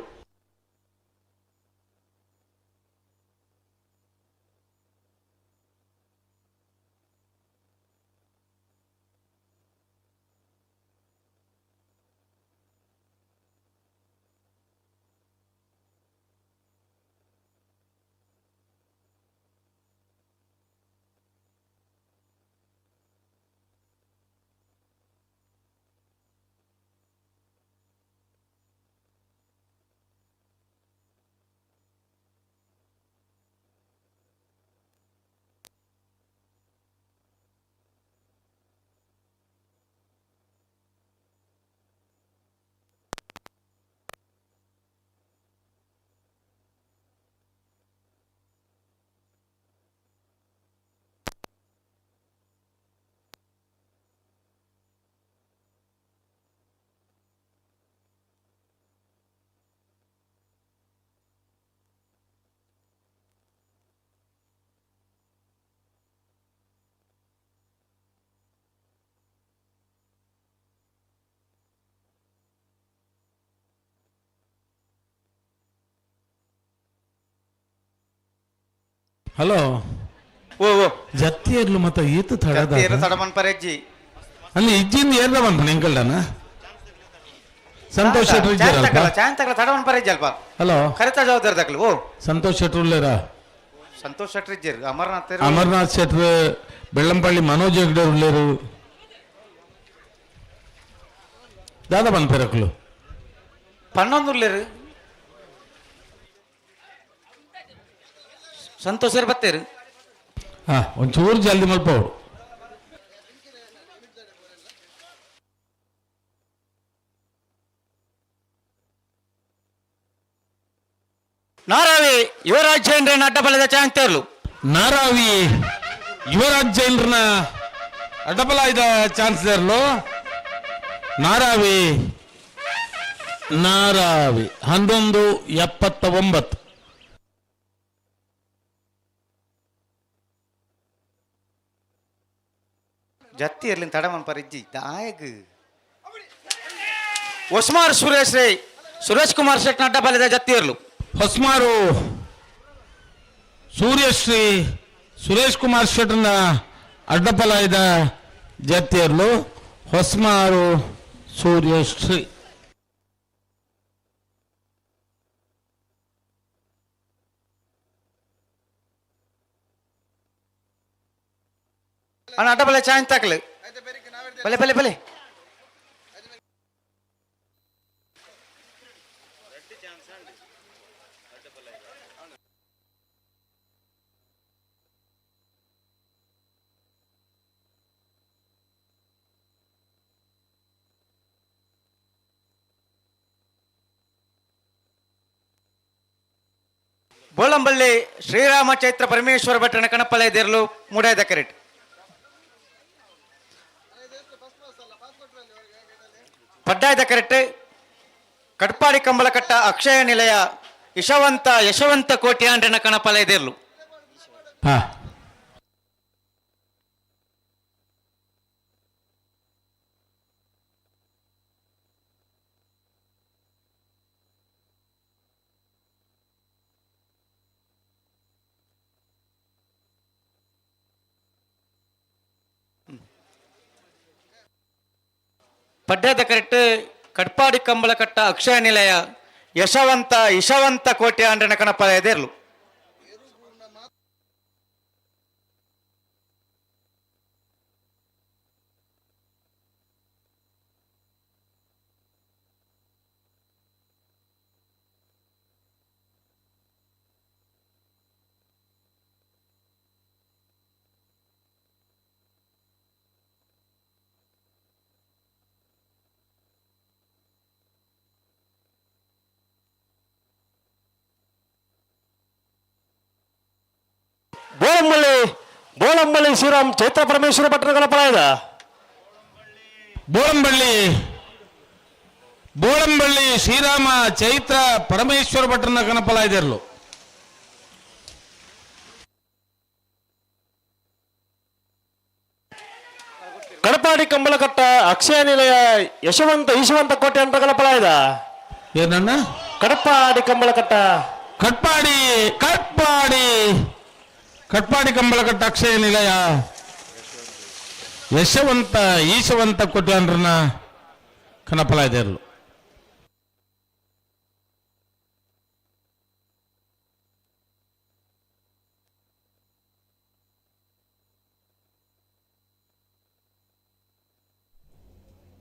ಹಲೋ ಓ ಓ ಜತ್ತಿಯರ್ಲು ಮತ್ತ ಈತ ತಡದ ಜತ್ತಿಯರ್ಲು ತಡಮನ್ ಪರೆಜ್ಜಿ ಅಲ್ಲಿ ಇಜ್ಜಿಂದ ಏರ್ದ ಬಂತ ಎಂಕಲ್ಡನ ಸಂತೋಷ್ ಶೆಟ್ರು ಇದ್ದಾರಲ್ಪ ಚಾನ್ ತಕಲ ತಡಮನ್ ಪರೆಜ್ಜಿ ಅಲ್ಪ ಹಲೋ ಕರೆತ ಜವಾಬ್ದಾರಿ ತಕಲು ಓ ಸಂತೋಷ್ ಶೆಟ್ರು ಉಳ್ಳೇರಾ ಸಂತೋಷ್ ಶೆಟ್ರು ಇಜ್ಜೇರು ಅಮರ್ನಾಥ್ ಅಮರ್ನಾಥ್ ಶೆಟ್ರು ಬೆಳ್ಳಂಪಳ್ಳಿ ಮನೋಜ್ ಹೆಗ್ಡೆ ಉಳ್ಳೇರು ದಾದಾ ಬಂದ್ಪೆರಕ್ಲು ಪನ್ನೊಂದು ಉಳ್ಳೇರು ಸಂತೋಷ್ ಬತ್ತೇರು ಹಾ ಒಂಚೂರು ಜಲ್ದಿ ಮಲ್ಪವ್ರು ನಾರಾವಿ ಯುವರಾಜ್ ಜೈನ್ರನ್ನ ಅಡ್ಡಬಲದ ಚಾನ್ಸ್ ನಾರಾವಿ ಯುವರಾಜ್ ಜೈನ್ರನ್ನ ಅಡ್ಡಬಲಾಯ್ದ ಚಾನ್ಸ್ ತೇರ್ಲು ನಾರಾವಿ ನಾರಾವಿ 11:79. ಜತ್ತಿ ಇರ್ಲಿನ ತಡಮನ್ ಪರಿಜ್ಜಿ ದಾಯಗ್ ಹೊಸ್ಮಾರ್ ಸುರೇಶ್ ರೇ ಸುರೇಶ್ ಕುಮಾರ್ ಶೆಟ್ನ ಅಡ್ಡಬಲದ ಜತ್ತಿ ಇರ್ಲು ಹೊಸ್ಮಾರು ಸೂರ್ಯಶ್ರೀ ಸುರೇಶ್ ಕುಮಾರ್ ಶೆಟ್ನ ಅಡ್ಡಪಲಾಯ್ದ ಜತ್ತಿಯರ್ಲು ಹೊಸ್ಮಾರು ಸೂರ್ಯಶ್ರೀ. ಅಣ್ಣ ಅಡ್ಡಬಲ ಚಾಯ್ ತಾಕಲು ಬಲೆ ಬಲೆ ಬಲೆ ಬೋಳಂಬಳ್ಳಿ ಶ್ರೀರಾಮ ಚೈತ್ರ ಪರಮೇಶ್ವರ ಭಟ್ರನ ಕಣಪಲೆ ದೇರ್ಲು ಮೂಡಾಯದ ಕರೆಟ್ ಪಡ್ಡಾಯದ ಕರೆಟ್ ಕಟ್ಪಾಡಿ ಕಂಬಳಕಟ್ಟ ಅಕ್ಷಯ ನಿಲಯ ಯಶವಂತ ಯಶವಂತ ಕೋಟ್ಯಾಂಡ್ರನ ಕಣಪಲೆ ದೇರ್ಲು. ಪಡ್ಡದ ಕರೆಕ್ಟ್ ಕಟ್ಪಾಡಿ ಕಂಬಳಕಟ್ಟ ಅಕ್ಷಯ ನಿಲಯ ಯಶವಂತ ಯಶವಂತ ಕೋಟೆ ಅಂಡ್ರನ ಕಣಪಲ ಎದೇರ್ಲು. ಬೋಳಂಬಳ್ಳಿ ಬೋಳಂಬಳ್ಳಿ ಶ್ರೀರಾಮ್ ಚೈತ್ರ ಪರಮೇಶ್ವರ ಭಟ್ರಗಳ ಪಳಾಯದ ಬೋಳಂಬಳ್ಳಿ ಬೋಳಂಬಳ್ಳಿ ಶ್ರೀರಾಮ ಚೈತ್ರ ಪರಮೇಶ್ವರ ಭಟ್ರನ ಕನಪಲಾಯ್ದಿರ್ಲು. ಕಡಪಾಡಿ ಕಂಬಳಕಟ್ಟ ಅಕ್ಷಯ ನಿಲಯ ಯಶವಂತ ಈಶವಂತ ಕೋಟೆ ಅಂತ ಪಳಾಯದ ಏನಣ್ಣ ಕಡಪಾಡಿ ಕಂಬಳಕಟ್ಟ ಕಟ್ಪಾಡಿ ಕಟ್ಪಾಡಿ ಕಟ್ಪಾಡಿ ಕಂಬಳಕಟ್ಟ ಅಕ್ಷಯ ನಿಲಯ ಯಶವಂತ ಈಶವಂತ ಕೋಟ್ಯಾಂಡ್ರನ್ನ ಕನಪಲಾಯ್ದಿರ್ಲು.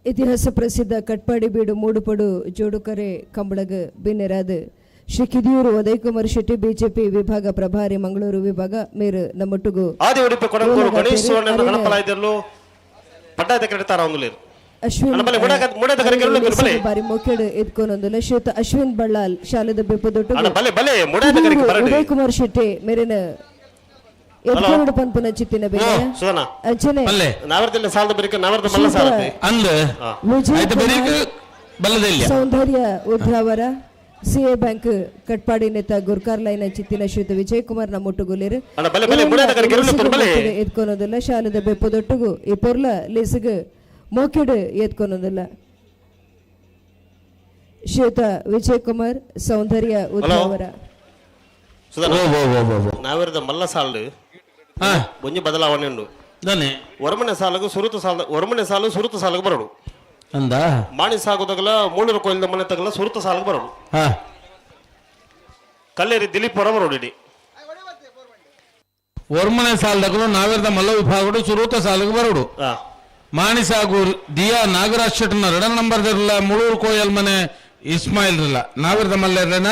ಇತಿಹಾಸ ಪ್ರಸಿದ್ಧ ಕಟ್ಪಾಡಿ ಬೀಡು ಮೂಡುಪಡು ಜೋಡುಕರೆ ಕಂಬಳಗ ಬಿನ್ನೆರಾದ ಶ್ರೀ ಕಿದಿಯೂರು ಉದಯಕುಮಾರ್ ಶೆಟ್ಟಿ ಬಿಜೆಪಿ ವಿಭಾಗ ಪ್ರಭಾರಿ ಮಂಗಳೂರು ವಿಭಾಗ ಮೇರು ನಮ್ಮೊಟ್ಟಿಗೂ ಆದಿ ಉಡುಪಿ ಕೊಡಂಗೂರು ಗಣೇಶ್ ಸುವರ್ಣ ಗಣಪಲಾಯ್ದಿರ್ಲು ಪಡ್ಡಾಯದ ಕರೆತಾರ ಒಂದುಲೇರು ಅಶ್ವಿನ್ ಬಾರಿ ಮೊಕೆಡು ಎದ್ಕೊನೊಂದುಲ ಶ್ರೀಯುತ ಅಶ್ವಿನ್ ಬಳ್ಳಾಲ್ ಶಾಲೆದ ಬೆಪ್ಪದೊಟ್ಟು ಉದಯ್ ಕುಮಾರ್ ಶೆಟ್ಟಿ ಮೇರಿನ ಎದ್ಕೊನೊಡು ಪನ್ಪುನ ಚಿತ್ತಿನ ಬೇರೆ ಅಂಚನೆ ಸೌಂದರ್ಯ ಉದ್ಯಾವರ ಸಿಎ ಬ್ಯಾಂಕ್ ಕಟ್ಪಾಡಿ ನೇತ ಗುರ್ಕಾರ್ ಲೈನ್ ಚಿತ್ತಿನ ಶ್ರೀಯುತ ವಿಜಯ್ ಕುಮಾರ್ ನಮ್ಮೊಟ್ಟುಗುಲೇರು ಎದ್ಕೊನೊಂದುಲ್ಲ ಶಾಲೆದ ಬೆಪ್ಪದೊಟ್ಟುಗು ಈ ಪೊರ್ಲ ಲೇಸುಗು ಮೋಕೆಡು ಏತ್ಕೊನೊಂದಿಲ್ಲ ಶ್ರೀಯುತ ವಿಜಯ್ ಕುಮಾರ್ ಸೌಂದರ್ಯ ಉದ್ಯಾವರ. ನಾವಿರದ ಮಲ್ಲ ಸಾಲು ಒಂಜಿ ಬದಲಾವಣೆ ಉಂಡು ಒರಮನೆ ಸಾಲಗು ಸುರುತ ಸಾಲ ಒರಮನೆ ಸಾಲು ಸುರುತ ಸಾಲುಗು ಬರೋಡು ಅಂದ ಮಾಣಿ ಸಾಗುದಾಗಲ ಮೂಳೂರು ಕೋಯಿಲ್ದ ಮನೆ ತಗಲ ಸುರುತ ಸಾಲುಗು ಬರೋಡು ಕಲ್ಲೇರಿ ದಿಲೀಪ್ ಹೊರ ಬರೋಡು ಇಡಿ ಒರ್ಮನೆ ಸಾಲದಗಲು ನಾವಿರದ ಮಲ್ಲ ವಿಭಾಗಡು ಸುರೂತ ಸಾಲುಗು ಬರೋಡು ಮಾಣಿಸಾಗೂರ್ ದಿಯಾ ನಾಗರಾಜ್ ಶೆಟ್ಟನ ಎರಡನೇ ನಂಬರ್ ಇರಲ್ಲ ಮುಳೂರು ಕೋಯಲ್ ಮನೆ ಇಸ್ಮಾಯಿಲ್ ಇರಲ್ಲ ನಾವಿರದ ಮಲ್ಲ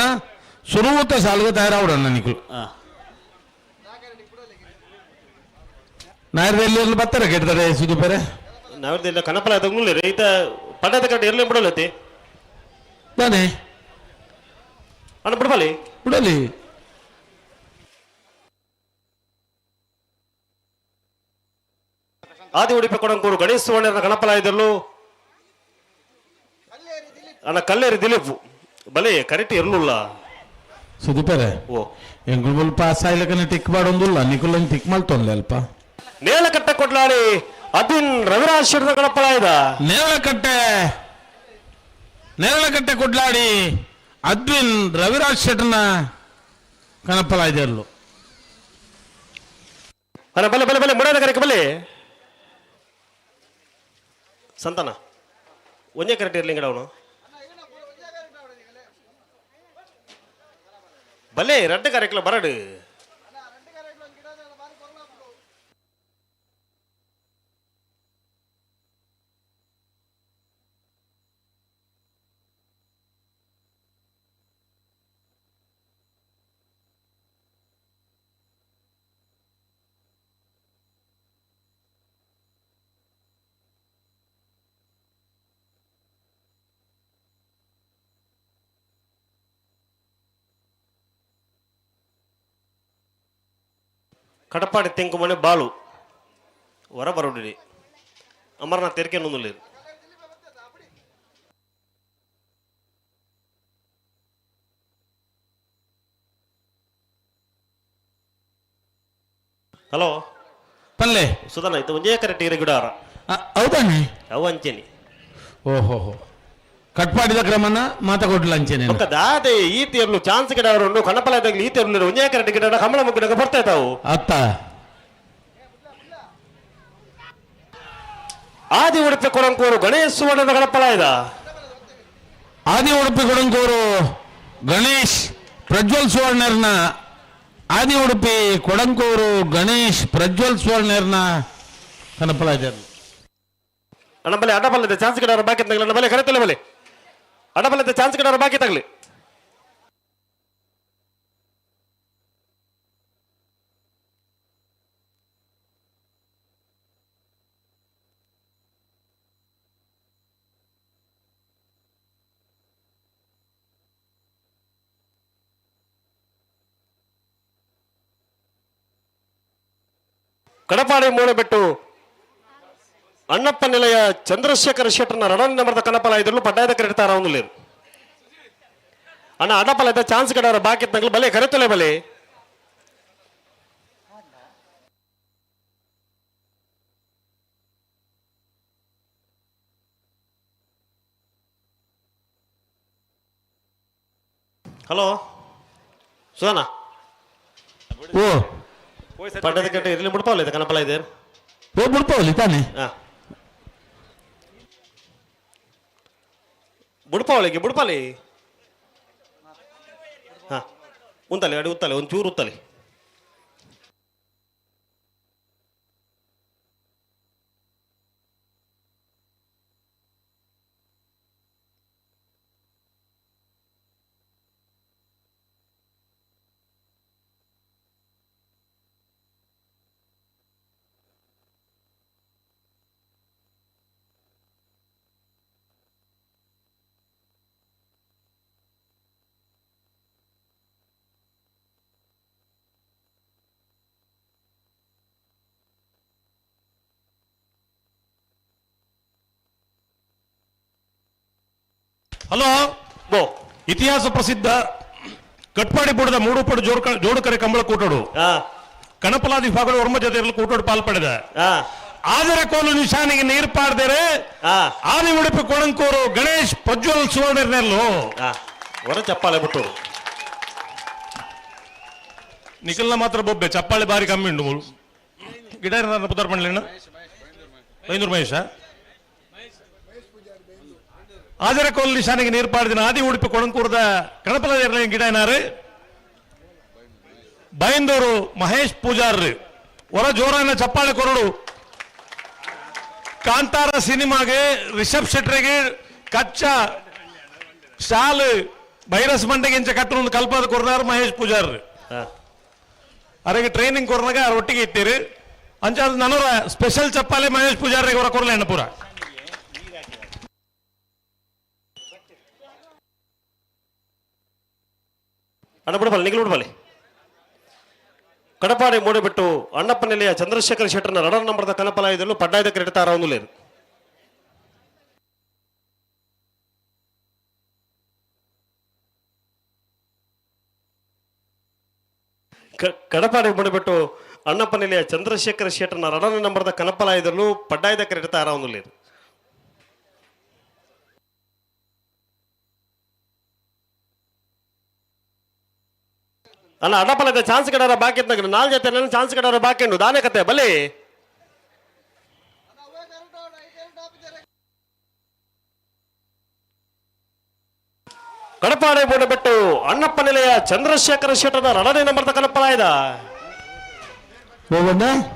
ಸುರೂತ ಸಾಲುಗು ತಯಾರಾವಡ ನಿಕುಲು ನಾಯರ್ದಲ್ಲಿ ಬರ್ತಾರೆ ಕೆಟ್ಟರೆ ಸುದೀಪರೆ ನಾವಿರದ ಕನಪಲ ತಗೊಂಡು ರೈತ ಪಡ್ಡದ ಕಡೆ ಇರಲಿ ಬಿಡಲತಿ ತಾನೆ ಅಣ್ಣ ಬಿಡಬಲಿ ಬಿಡಲಿ ಆದಿ ಉಡುಪಿ ಕೊಡಂಕೂರು ಗಣೇಶ್ ಸುವರ್ಣ ಗಣಪಲ ಇದ್ರಲು ಅಣ್ಣ ಕಲ್ಲೇರಿ ದಿಲೀಪ್ ಬಲೆ ಕರೆಕ್ಟ್ ಇರಲಿಲ್ಲ ಸುದೀಪರೆ ಓ ಎಂಗುಲ್ ಪಾಸ್ ಆಯ್ಲಕನೆ ಟಿಕ್ ಮಾಡೋದಿಲ್ಲ ನಿಕುಲನ್ ಟಿಕ್ ಮಾಡ್ತೊಂದ್ಲೆ ಅಲ್ಪ ನೇಲಕಟ್ಟೆ ಕೊಡ್ಲಾಡಿ ಅದಿನ್ ರವಿರಾಜ್ ಶೆಟ್ಟರ ಗಣಪಲ ಇದ ನೇರಳಕಟ್ಟೆ ನೇರಳಕಟ್ಟೆ ಕೊಡ್ಲಾಡಿ ಅದ್ವಿನ್ ರವಿರಾಜ್ ಶೆಟ್ಟನ ಕಣಪಲ ಇದೆರಲು ಅಣ್ಣ ಬಲೆ ಬಲೆ ಬಲೆ ಮುಡಾದ ಕರೆಕ್ ಬಲೆ ಸಂತಾನ ಒಂದೇ ಕರೆಕ್ಟ್ ಇರ್ಲಿ ಅವನು ಬಲೆ ரெண்டு ಕರೆಕ್ಲ ಬರಡು ಕಡಪಾಡಿ ತೆಂಕುಮನೆ ಬಾಳು ಹೊರ ಬರೋಡಿ ಅಮರನಾಥ್ ತೆರಿಗೆ ನೊಂದುಲೇರು ಹಲೋ ಪಲ್ಲೆ ಸುಧಾನ ಇದು ಒಂದೇ ಕರೆಕ್ಟ್ ಇರ ಗಿಡಾರ ಹೌದಾನೆ ಅವು ಅಂಚೇನಿ ಓಹೋ ಹೋ ಕಟ್ಪಾಡಿದ ಕ್ರಮನ ಮಾತ ಕೊಡ್ಲ ಅಂಚೇನೆ ಒಕ್ಕ ದಾದೆ ಈ ತೇರ್ಲು ಚಾನ್ಸ್ ಗಿಡ ಉಂಡು ಕಣಪಲ ಇದ್ದಾಗಲಿ ಈ ತೇರ್ಲು ಒಂದೇ ಕರೆಕ್ಟ್ ಗಿಡ ಕಮಲ ಮುಗ್ಗಿಡಕ ಬರ್ತಾ ಇದ್ದಾವು ಅತ್ತ ಆದಿ ಉಡುಪಿ ಕೊಡಂಕೂರು ಗಣೇಶ್ ಸುವರ್ಣದ ಗಣಪಲ ಇದ ಆದಿ ಉಡುಪಿ ಕೊಡಂಕೂರು ಗಣೇಶ್ ಪ್ರಜ್ವಲ್ ಸುವರ್ಣರ್ನ ಆದಿ ಉಡುಪಿ ಕೊಡಂಕೂರು ಗಣೇಶ್ ಪ್ರಜ್ವಲ್ ಸುವರ್ಣರ್ನ ಕನಪಲ ಇದೆ ಅಣ್ಣ ಬಲೆ ಅಡ್ಡ ಬಲ್ಲದೆ ಚಾನ್ಸ್ ಗಿಡ ಬಾಕಿ ತಗಲಿ ಅಣ್ಣ ಬಲೆ ಕರೆತಲೆ ಬಲೆ ಅಡ್ಡ ಬಲ್ಲದೆ ಚಾನ್ಸ್ ಗಿಡ ಬಾಕಿ ತಗಲಿ ಕಡಪಾಡಿ ಮೂಳೆಬೆಟ್ಟು ಅಣ್ಣಪ್ಪ ನಿಲಯ ಚಂದ್ರಶೇಖರ ಶೆಟ್ಟರ್ನ ರಡನ್ ನಂಬರ್ದ ಕನಪಲ ಇದ್ರಲ್ಲೂ ಪಡ್ಡಾಯದ ಕರೆಡ್ತಾರ ಅವನು ಅಣ್ಣ ಅಡ್ಡಪಲ ಇದ್ದ ಚಾನ್ಸ್ ಕಡವರ ಬಾಕಿ ತಂಗ್ಲು ಬಲೆ ಕರೆತಲೆ ಬಲೆ ಹಲೋ ಸುಧಾನ ಓ ಪಡ್ಡದ ಕಟ್ಟೆ ಇರಲಿ ಮುಡ್ಪಾವಲ್ಲ ಇದೆ ಕನಪಲ ಇದೆ ಓ ಮುಡ್ಪಾವಲಿ ತಾನೆ ಬುಡ್ಪಾವಳಿಗೆ ಬುಡ್ಪಾಲಿ ಹಾ ಉಂತಲೆ ಅಡಿ ಉತ್ತಲೆ ಒಂಚೂರು ಉತ್ತಲೆ ಹಲೋ ಬೋ ಇತಿಹಾಸ ಪ್ರಸಿದ್ಧ ಕಟ್ಪಾಡಿ ಬುಡದ ಮೂಡುಪಡು ಜೋಡುಕರೆ ಕಂಬಳ ಕೂಟೋಡು ಕಣಪಲಾದಿ ವಿಭಾಗಗಳು ಒರ್ಮ ಜೊತೆ ಕೂಟೋಡು ಪಾಲ್ಪಡೆದ ಆದರೆ ಕೋಲು ನಿಶಾನಿಗೆ ನೀರು ಪಾಡ್ದರೆ ಆದಿ ಉಡುಪಿ ಕೊಳಂಕೂರು ಗಣೇಶ್ ಪ್ರಜ್ವಲ್ ಸುವರ್ಣರ್ನೆಲ್ಲು ಹೊರ ಚಪ್ಪಾಳೆ ಬಿಟ್ಟು. ನಿಖಲ್ನ ಮಾತ್ರ ಬೊಬ್ಬೆ ಚಪ್ಪಾಳೆ ಬಾರಿ ಕಮ್ಮಿ ಉಂಡು ಮೂಲು ಗಿಡ ಪುದರ್ ಪಂಡ್ಲೇನು ಬೈಂದೂರು ಮಹೇಶ ಆಜರ ಕೋಲ್ ನಿಶಾನೆಗೆ ನೀರು ಪಾಡಿದಿನ ಆದಿ ಉಡುಪಿ ಕೊಡಂಕೂರದ ಕಣಪಲ ಗಿಡ ಏನಾರು ಬೈಂದೂರು ಮಹೇಶ್ ಪೂಜಾರ್ರು ಹೊರ ಜೋರಾನ ಚಪ್ಪಾಳೆ ಕೊರಡು. ಕಾಂತಾರ ಸಿನಿಮಾಗೆ ರಿಷಬ್ ಶೆಟ್ಟರಿಗೆ ಕಚ್ಚಾ ಶಾಲ್ ಬೈರಸ್ ಮಂಡೆಗೆ ಇಂಚ ಕಟ್ಟುಂದು ಕಲ್ಪದ ಕೊರ್ನಾರು ಮಹೇಶ್ ಪೂಜಾರ್. ಅರೆಗೆ ಟ್ರೈನಿಂಗ್ ಕೊರ್ನಾಗ ಅವ್ರ ಒಟ್ಟಿಗೆ ಇತ್ತೀರಿ. ಅಂಚ ಅದು ನನರ ಸ್ಪೆಷಲ್ ಚಪ್ಪಾಲೆ ಮಹೇಶ್ ಪೂಜಾರಿಗೆ ಹೊರ ಕೊರ್ಲ ಪೂರ. ಅಣ್ಣ ಬಿಡಬಲ್ಲ ನಿಗಲು ಬಿಡಬಲ್ಲಿ. ಕಡಪಾಡಿ ಮೂಡಿಬಿಟ್ಟು ಅಣ್ಣಪ್ಪ ನಿಲೆಯ ಚಂದ್ರಶೇಖರ್ ಶೆಟ್ಟರ್ನ ರಡರ್ ನಂಬರ್ದ ಕನಪಲಾಯದಲ್ಲೂ ಪಡ್ಡಾಯದ ಕ್ರೀಡೆ ತಾರವೊಂದು. ಕಡಪಾಡಿ ಮೂಡಿಬಿಟ್ಟು ಅಣ್ಣಪ್ಪ ನಿಲೆಯ ಚಂದ್ರಶೇಖರ್ ಶೆಟ್ಟರ್ನ ರಡರ್ ನಂಬರ್ದ ಕನಪಲಾಯದಲ್ಲೂ ಪಡ್ಡಾಯದ ಕ್ರೀಡೆ ತಾರವೊಂದು. ಅಲ್ಲ ಅಡಪಲದ ಚಾನ್ಸ್ ಕಡಾರ ಬಾಕಿ ಇದ್ದಾಗ ನಾಲ್ ಜೊತೆ ಚಾನ್ಸ್ ಕಡಾರ ಬಾಕಿ ಉಂಟು ದಾನೆ ಕತೆ ಬಲಿ. ಕಡಪಾಡೆ ಬಿಟ್ಟು ಅಣ್ಣಪ್ಪ ನಿಲಯ ಚಂದ್ರಶೇಖರ ಶೆಟ್ಟದ ರಡನೆ ನಂಬರ್ ಕನಪಲಾಯ್ದ.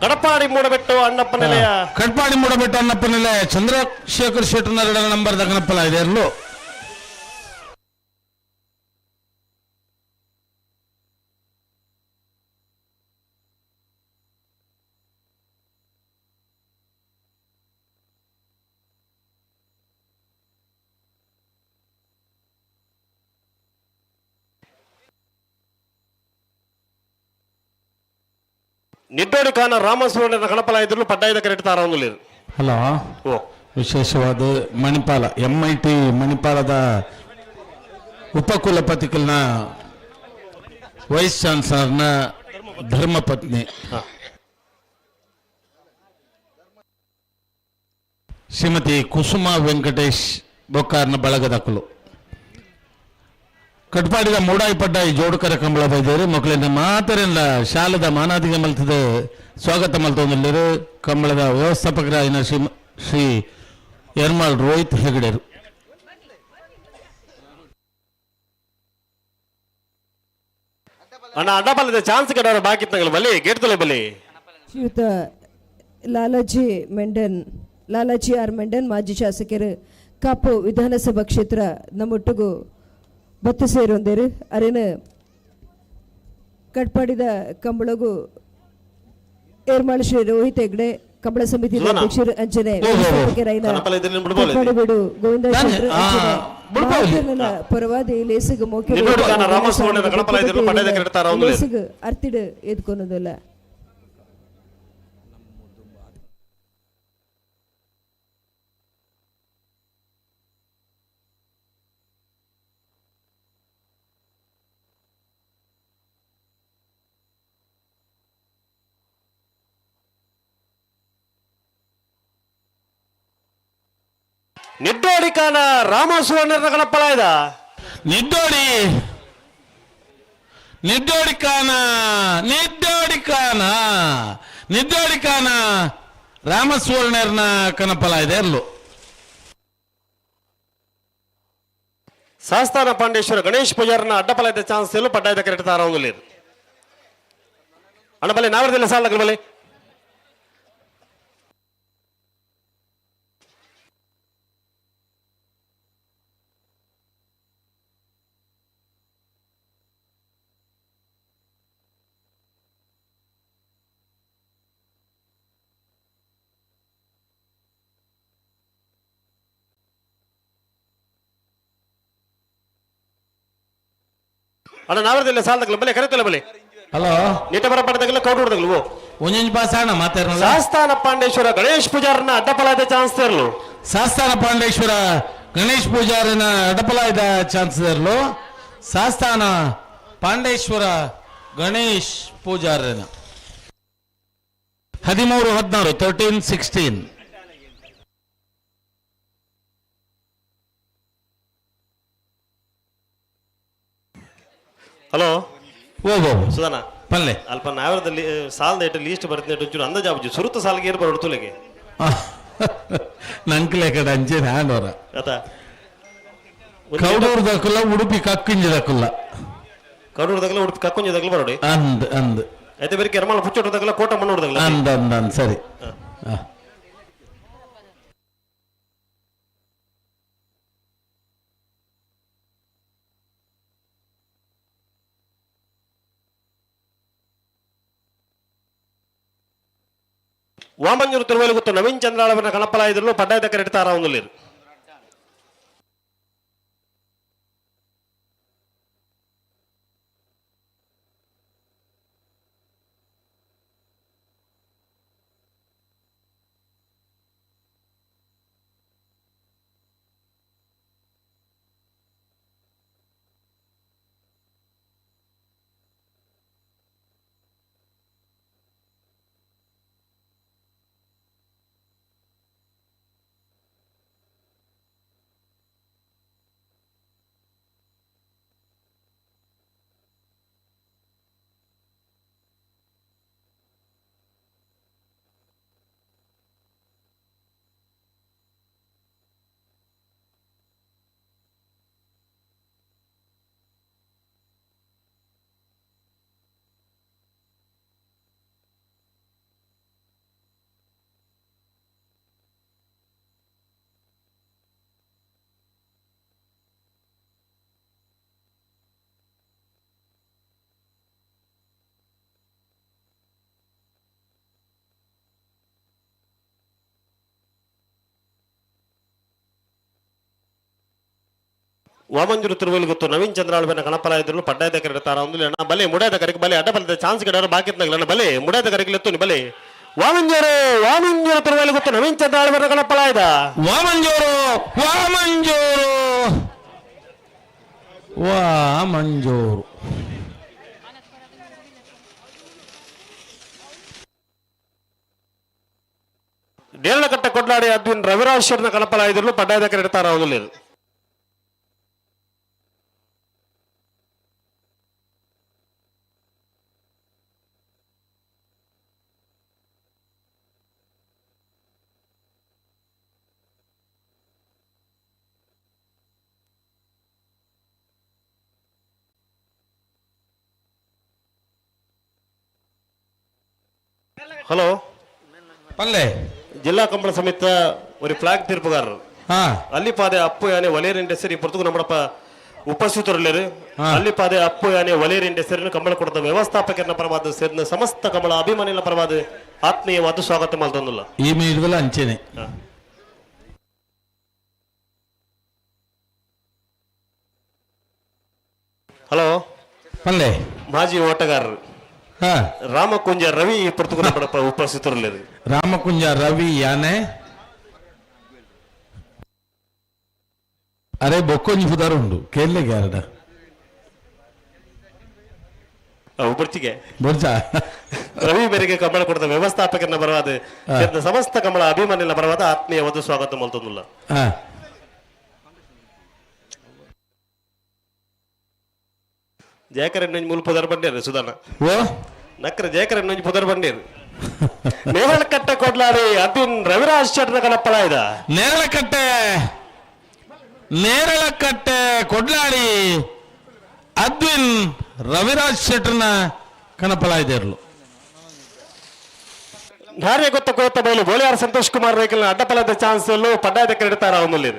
ಕಡಪಾಡಿ ಮೂಡಬೆಟ್ಟು ಅಣ್ಣಪ್ಪ ನಿಲಯ ಕಡಪಾಡಿ ಮೂಡಬೆಟ್ಟು ಅಣ್ಣಪ್ಪ ನಿಲಯ ಚಂದ್ರಶೇಖರ್ ಶೆಟ್ಟನ ರಡನೆ ನಂಬರ್ ಕನಪಲಾಯ್ದ ಎಲ್ಲೂ. ನಿಡ್ಡೋಡಿ ಖಾನ ರಾಮಸ್ವಾಮಿ ಗಣಪಲಾಯದರು ಪಡ್ಡಾಯದ ಕರೆಕ್ಟ್ ತಾರವೊಂದು. ಹಲೋ, ವಿಶೇಷವಾದ ಮಣಿಪಾಲ MIT ಮಣಿಪಾಲದ ಉಪಕುಲಪತಿಗಳನ್ನ ವೈಸ್ ಚಾನ್ಸಲರ್ನ ಧರ್ಮಪತ್ನಿ ಶ್ರೀಮತಿ ಕುಸುಮಾ ವೆಂಕಟೇಶ್ ಬೊಕ್ಕಾರ್ನ ಬಳಗದಕ್ಕಲು ಕಟ್ಪಾಡಿದ ಮೂಡಾಯಿ ಪಡ್ಡಾಯಿ ಜೋಡುಕರ ಕಂಬಳ ಬೈದೇರು ಮಕ್ಕಳಿಂದ ಮಾತರಿಂದ ಶಾಲದ ಮಾನಾದಿಗೆ ಮಲ್ತದ ಸ್ವಾಗತ ಮಲ್ತೊಂದಿಲ್ಲರು ಕಂಬಳದ ವ್ಯವಸ್ಥಾಪಕರಾಯಿನ ಶ್ರೀ ಶ್ರೀ ಯರ್ಮಾಳ್ ರೋಹಿತ್ ಹೆಗಡೆರು. ಅಣ್ಣ ಅಡ್ಡಪಲ್ಲದ ಚಾನ್ಸ್ ಕಡಾರ ಬಾಕಿ ಇತ್ತಂಗಲ್ಲ ಬಲಿ ಗೇಟ್ ತೊಲೆ ಬಲಿ. ಶ್ರೀಯುತ ಲಾಲಾಜಿ ಮೆಂಡನ್ ಲಾಲಾಜಿ ಆರ್ ಮೆಂಡನ್ ಮಾಜಿ ಶಾಸಕರು ಕಾಪು ವಿಧಾನಸಭಾ ಕ್ಷೇತ್ರ ನಮ್ಮೊಟ್ಟಿಗೂ ಬತ್ತು ಸೇರೊಂದೇರು. ಅರೇನು ಕಟ್ಪಾಡಿದ ಕಂಬಳಗು ಏರ್ಮಾಳು ಶ್ರೀ ರೋಹಿತ್ ಹೆಗ್ಡೆ ಕಂಬಳ ಸಮಿತಿ ಅಧ್ಯಕ್ಷರು ಅಂಜನೆ ಕಟ್ಪಾಡಿಬೀಡು ಗೋವಿಂದ ಶೆಟ್ಟರು ಅಂಜನೆ ಪರವಾದಿ ಲೇಸುಗು ಮೋಕೆ ಲೇಸುಗು ಅರ್ತಿಡು ಎದ್ಕೊನದಲ್ಲ. ನಿಡ್ಡೋಡಿ ಕಾನ ರಾಮಸುವರ್ಣ ಗಣಪಲಾಯ್ದ. ನಿಡ್ಡೋಡಿ ನಿಡ್ಡೋಡಿ ಕಾನ ನಿಡ್ಡೋಡಿ ಕಾನ ನಿಡ್ಡೋಡಿ ಕಾನ ರಾಮಸುವರ್ಣರ್ನ ಕನಪಲಾಯ್ದ ಎಲ್ಲು. ಸಾಸ್ತಾನ ಪಾಂಡೇಶ್ವರ ಗಣೇಶ್ ಪೂಜಾರನ ಅಡ್ಡಪಲಾಯ್ದ ಚಾನ್ಸ್ ಎಲ್ಲೂ ಪಡ್ಡಾಯ್ದ ಕರೆಕ್ಟ್ ತಾರವೊಂದು. ಅಣ್ಣ ಬಲೆ ನಾವರದಿಲ್ಲ ಸಾಲ ಬಲೆ. ಅಣ್ಣ ನಾವರದಿಲ್ಲ ಸಾಲದಲ್ಲ ಬಲೆ ಕರೆತಲ್ಲ ಬಲೆ. ಹಲೋ ನೀಟ ಬರ ಪಡೆದಾಗಲ್ಲ ಕೌಟ್ ಹೊಡೆದಾಗಲ್ಲ ಒಂದೊಂದು ಪಾಸ್ ಅಣ್ಣ ಮಾತಾಡೋಣ. ಸಾಸ್ತಾನ ಪಾಂಡೇಶ್ವರ ಗಣೇಶ್ ಪೂಜಾರನ ಅಡ್ಡಪಲಾಯ್ದ ಚಾನ್ಸ್ ತರಲು. ಸಾಸ್ತಾನ ಪಾಂಡೇಶ್ವರ ಗಣೇಶ್ ಪೂಜಾರನ ಅಡ್ಡಪಲಾಯ್ದ ಚಾನ್ಸ್ ತರಲು. ಸಾಸ್ತಾನ ಪಾಂಡೇಶ್ವರ ಗಣೇಶ್ ಪೂಜಾರನ 13-16 13-16. ಹಲೋ ಓ ಸುಧಾನ ಪಲ್ಲೆ ಅಲ್ಪ ನಾವರದಲ್ಲಿ ಸಾಲದ ಇಟ್ಟು ಲೀಸ್ಟ್ ಬರ್ತೀನಿ ಒಂಚೂರು ಅಂದಾಜು ಆಪುಜಿ ಸುರುತ ಸಾಲಿಗೆ ಏರ್ ಬರೋಡು ತುಲೆಗೆ ನಂಕ್ಲೆ ಕಡೆ ಅಂಚೆ ಆಂಡವರ ಅತ ಕೌಡೂರು ದಕ್ಕುಲ್ಲ ಉಡುಪಿ ಕಕ್ಕಿಂಜ ದಕ್ಕುಲ್ಲ ಕಡೂರು ದಗಲ ಉಡುಪಿ ಕಕ್ಕೊಂಜ ದಗಲ ಬರೋಡಿ ಅಂದ್ ಅಂದ್ ಐತೆ ಬೇರೆ ಕೆರಮಾಲ ಪುಚ್ಚೋಟ ದಗಲ ಕೋಟ ಮಣ್ಣೂರು ದಗಲ ಅಂದ್ ಅಂದ್ ಅಂದ್ ಸರಿ ವಾಮಂಜೂರು ತಿರುವಲಿ ಗೊತ್ತು ನವೀನ್ ಚಂದ್ರಾಳವನ್ನ ಕಣಪಲಾಯಿದ್ರು ಪಡ್ಡಾಯದ ಕರೆಕ್ಟ್ ತಾರ ಒಂದುಲೇರು ವಾಮಂಜೂರು ತಿರುವಲಿ ಗೊತ್ತು ನವೀನ್ ಚಂದ್ರಾಳವನ್ನ ಕಣಪಲಾಯಿದ್ರು ಪಡ್ಡಾಯದ ಕರೆಕ್ಟ್ ತಾರ ಒಂದು ಬಲೆ ಮುಡಾಯದ ಕರೆಕ್ ಬಲೆ ಅಡ್ಡ ಬಲದ ಚಾನ್ಸ್ ಗಿಡ ಬಾಕಿ ನಗಲ ಬಲೆ ಮುಡಾಯದ ಕರೆಕ್ ಎತ್ತು ಬಲೆ ವಾಮಂಜೂರು ವಾಮಂಜೂರು ತಿರುವಲಿ ಗೊತ್ತು ನವೀನ್ ಚಂದ್ರಾಳವನ್ನ ಕಣಪಲಾಯ್ದ ವಾಮಂಜೂರು ವಾಮಂಜೂರು ವಾಮಂಜೂರು ನೇರಳಕಟ್ಟ ಕೊಡ್ಲಾಡಿ ಅದ್ವಿನ್ ರವಿರಾಜ್ ಶೆಟ್ನ ಕಣಪಲಾಯಿದ್ರು ಪಡ್ಡಾಯದ ಕರೆಕ್ಟ್ ತಾರ ಒಂದು ಹಲೋ ಪಲ್ಲೆ ಜಿಲ್ಲಾ ಕಂಬಳ ಸಮಿತ ஒரு ಫ್ಲಾಗ್ ತೀರ್ಪುಗಾರರು ಅಲ್ಲಿಪಾದೆ ಅಪ್ಪು ಯಾನೆ ವಲೇರಿನ್ ಹೆಸರು ಪೊರ್ತುಗು ನಮ್ಮಡಪ್ಪ ಉಪಸ್ಥಿತರುಳ್ಳರು ಅಲ್ಲಿಪಾದೆ ಅಪ್ಪು ಯಾನೆ ವಲೇರಿನ್ ಹೆಸರನ್ನು ಕಂಬಳ ಕೊಡದ ವ್ಯವಸ್ಥಾಪಕರನ್ನ ಪರವಾದ ಸೇರಿದ ಸಮಸ್ತ ಕಂಬಳ ಅಭಿಮಾನಿಗಳ ಪರವಾದ ಆತ್ಮೀಯವಾದ ಸ್ವಾಗತ ಮಾಡ್ತಂದಿಲ್ಲ ಈ ಮೀಡ್ದಲ್ಲ ಅಂಚೆನೆ ಹಲೋ ಪಲ್ಲೆ ಮಾಜಿ ಓಟಗಾರರು ರಾಮಕುಂಜ ರವಿ ಪೊರ್ತುಗು ನಮ್ಮಡಪ್ಪ ಉಪಸ್ಥಿತರುಳ್ಳರು ರಾಮಕುಂಜ ರವಿ ಯಾನೆ ಅರೆ ಬೊಕ್ಕೊಂಜಿ ಪುದಾರು ಉಂಡು ಕೇಳಲೆ ಗ್ಯಾರಡ ಒಬ್ಬರ್ಚಿಗೆ ಬೊರ್ಜ ರವಿ ಬೇರೆಗೆ ಕಂಬಳ ಕೊಡದ ವ್ಯವಸ್ಥಾಪಕರನ್ನ ಬರವಾದ ಸೇರಿದ ಸಮಸ್ತ ಕಂಬಳ ಅಭಿಮಾನಿಗಳ ಬರವಾದ ಆತ್ಮೀಯವಾದ ಸ್ವಾಗತ ಮಾಡ್ತಂದಿಲ್ಲ ಜಯಕರಣ್ಣಂಜಿ ಮೂಲ ಪುದರ್ ಬಂಡೇರು ಸುಧಾನ ಓ ನಕ್ರ ಜಯಕರಣ್ಣಂಜಿ ಪುದರ್ ಬಂಡೇರು ನೇರಳಕಟ್ಟೆ ಕೊಡ್ಲಾರಿ ಅದಿನ್ ರವಿರಾಜ್ ಶೆಟ್ಟರ ಕಣಪ್ಪಳ ಇದ ನೇರಳಕಟ್ಟೆ ನೇರಳಕಟ್ಟೆ ಕೊಡ್ಲಾಡಿ ಅದ್ವಿನ್ ರವಿರಾಜ್ ಶೆಟ್ಟರ್ನ ಕಣಪಲಾಯ್ದಿರ್ಲು ನಾರೇ ಗೊತ್ತ ಕೋತ ಬಯಲು ಬೋಳಿಯಾರ್ ಸಂತೋಷ್ ಕುಮಾರ್ ರೇಖಲ್ ಅಡ್ಡಪಲದ ಚಾನ್ಸ್ ಪಡ್ಡಾಯದ ಕ್ರೆಡಿತಾರ ಅವನಲ್ಲಿ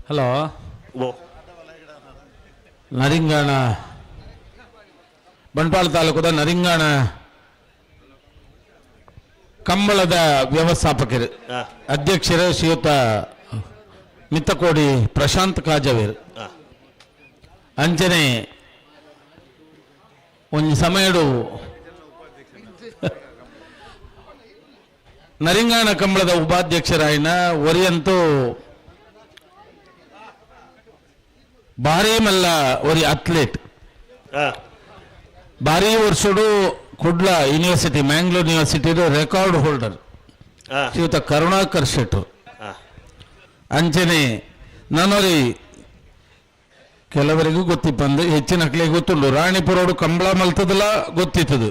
ಹಲೋ ನರಿಂಗಾಣ ಬಂಟ್ವಾಳ ತಾಲೂಕದ ನರಿಂಗಾಣ ಕಂಬಳದ ವ್ಯವಸ್ಥಾಪಕರು ಅಧ್ಯಕ್ಷರು ಶ್ರೀಯುತ ಮಿತ್ತಕೋಡಿ ಪ್ರಶಾಂತ್ ಕಾಜವೇರ್ ಅಂಚನೆ ಒಂಜಿ ಸಮಯಡು ನರಿಂಗಾಣ ಕಂಬಳದ ಉಪಾಧ್ಯಕ್ಷರಾಯಿನ ಒರಿಯಂತೂ ಭಾರೀ ಮಲ್ಲ ಒರಿ ಅಥ್ಲೀಟ್ ಭಾರೀ ವರ್ಷಡು Kudla university Mangalore university record holder ಶ್ರೀಯುತ ಕರುಣಾಕರ್ ಶೆಟ್ರು. ಅಂಚನೆ ನಾನೋರಿ ಕೆಲವರಿಗೂ ಗೊತ್ತಿಪ್ಪಂದು ಹೆಚ್ಚಿನ ಅಕ್ಲಿಗೆ ಗೊತ್ತುಂಡು. ರಾಣಿಪುರೋಡು ಕಂಬಳ ಮಲ್ತದಲ್ಲ ಗೊತ್ತಿತ್ತದು.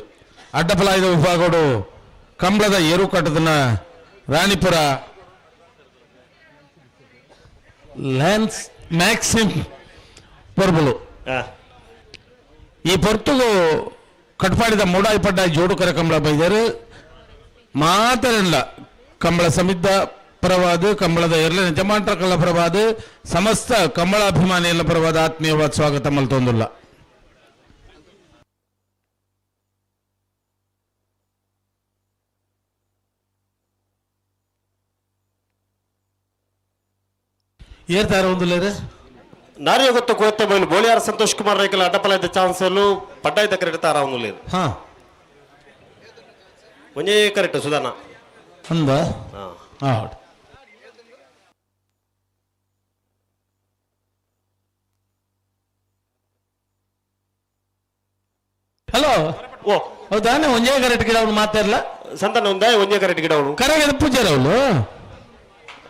ಅಡ್ಡಪಲಾಯದ ವಿಭಾಗಡು ಕಂಬಳದ ಏರು ಕಟ್ಟದನ ರಾಣಿಪುರ ಲ್ಯಾನ್ಸ್ ಮ್ಯಾಕ್ಸಿಮ್ ಪೊರ್ಬಲು. ಈ ಪೊರ್ತುಗು ಕಟ್ಪಾಡಿದ ಮೂಡಾಯಿ ಪಡ್ಡಾಯಿ ಜೋಡುಕರ ಕಂಬಳ ಬೈದರು ಮಾತರೆಲ್ಲ ಕಂಬಳ ಸಮಿದ್ದ ಪರವಾದ ಕಂಬಳದ ಎರಡನೇ ಜಮಾಂಟ್ರ ಕಳ್ಳ ಪರವಾದ ಸಮಸ್ತ ಕಂಬಳಾಭಿಮಾನಿಗಳ ಪರವಾದ ಆತ್ಮೀಯವಾದ ಸ್ವಾಗತ ಮಲ್ತೊಂದುಲ್ಲ. ಏರ್ತಾರ ಒಂದು ನಾರಿಯ ಗೊತ್ತು ಕೋತ್ತ ಬೈಲು ಬೋಳಿಯಾರ ಸಂತೋಷ್ ಕುಮಾರ್ ರೈಕಲ್ ಅಡ್ಡಪಲ ಇದ್ದ ಚಾನ್ಸ್ ಎಲ್ಲೂ ಪಡ್ಡ ಇದ್ದ ಕರೆಕ್ಟ್ ತಾರ ಒಂದು ಹಾ ಒಂಜೇ ಕರೆಕ್ಟ್ ಸುಧಾನ ಅಂದ ಹಾ. ಹಲೋ ಓ ಹೌದಾ ಒಂಜೇ ಕರೆಕ್ಟ್ ಗಿಡ ಅವನು ಮಾತಾಡಲ್ಲ ಸಂತಾನ ಒಂದೇ ಒಂಜೇ ಕರೆಕ್ಟ್ ಗಿಡ ಅವನು ಕರೆಗೆ ಪೂಜಾರ ಅವಳು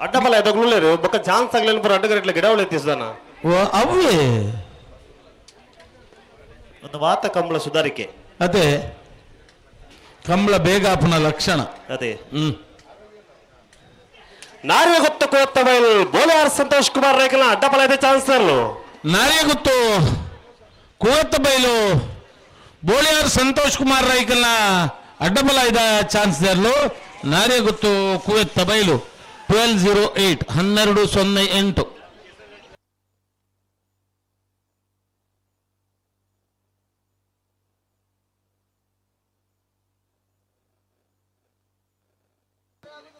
ಅಡ್ಡಪಲ ಎದಗ್ಲೂ ಬೊಕ್ಕ ಚಾನ್ಸ್ ಆಗ್ಲಿಲ್ಲ ಬರೋ ಅಡ್ಡ ಕರೆಕ್ಟ್ ಗಿಡ ಅವಳು ಸುಧಾನ ಓ ಅವೇ ಒಂದು ವಾತ ಕಂಬಳ ಸುಧಾರಿಕೆ ಅದೇ ಕಂಬಳ ಬೇಗ ಆಪನ ಲಕ್ಷಣ ಅದೇ ಹ್ಮ್ ನಾರಿಯ ಗೊತ್ತು ಕೋತ್ತ ಬೈಲ್ ಬೋಳಿಯಾರ್ ಸಂತೋಷ್ ಕುಮಾರ್ ರೈಕಲ್ ಅಡ್ಡಪಲ ಇದೆ ಚಾನ್ಸ್ ನಾರಿಯ ಗೊತ್ತು ಕೋತ್ತ ಬೈಲು ಬೋಳಿಯಾರ್ ಸಂತೋಷ್ ಕುಮಾರ್ ರೈಕಲ್ನ ಅಡ್ಡಬಲ ಇದ ಚಾನ್ಸ್ ದೇರ್ಲು ನಾರಿಯ ಗೊತ್ತು ಕುವೆತ್ತ ಬೈಲು 12:08 12:08.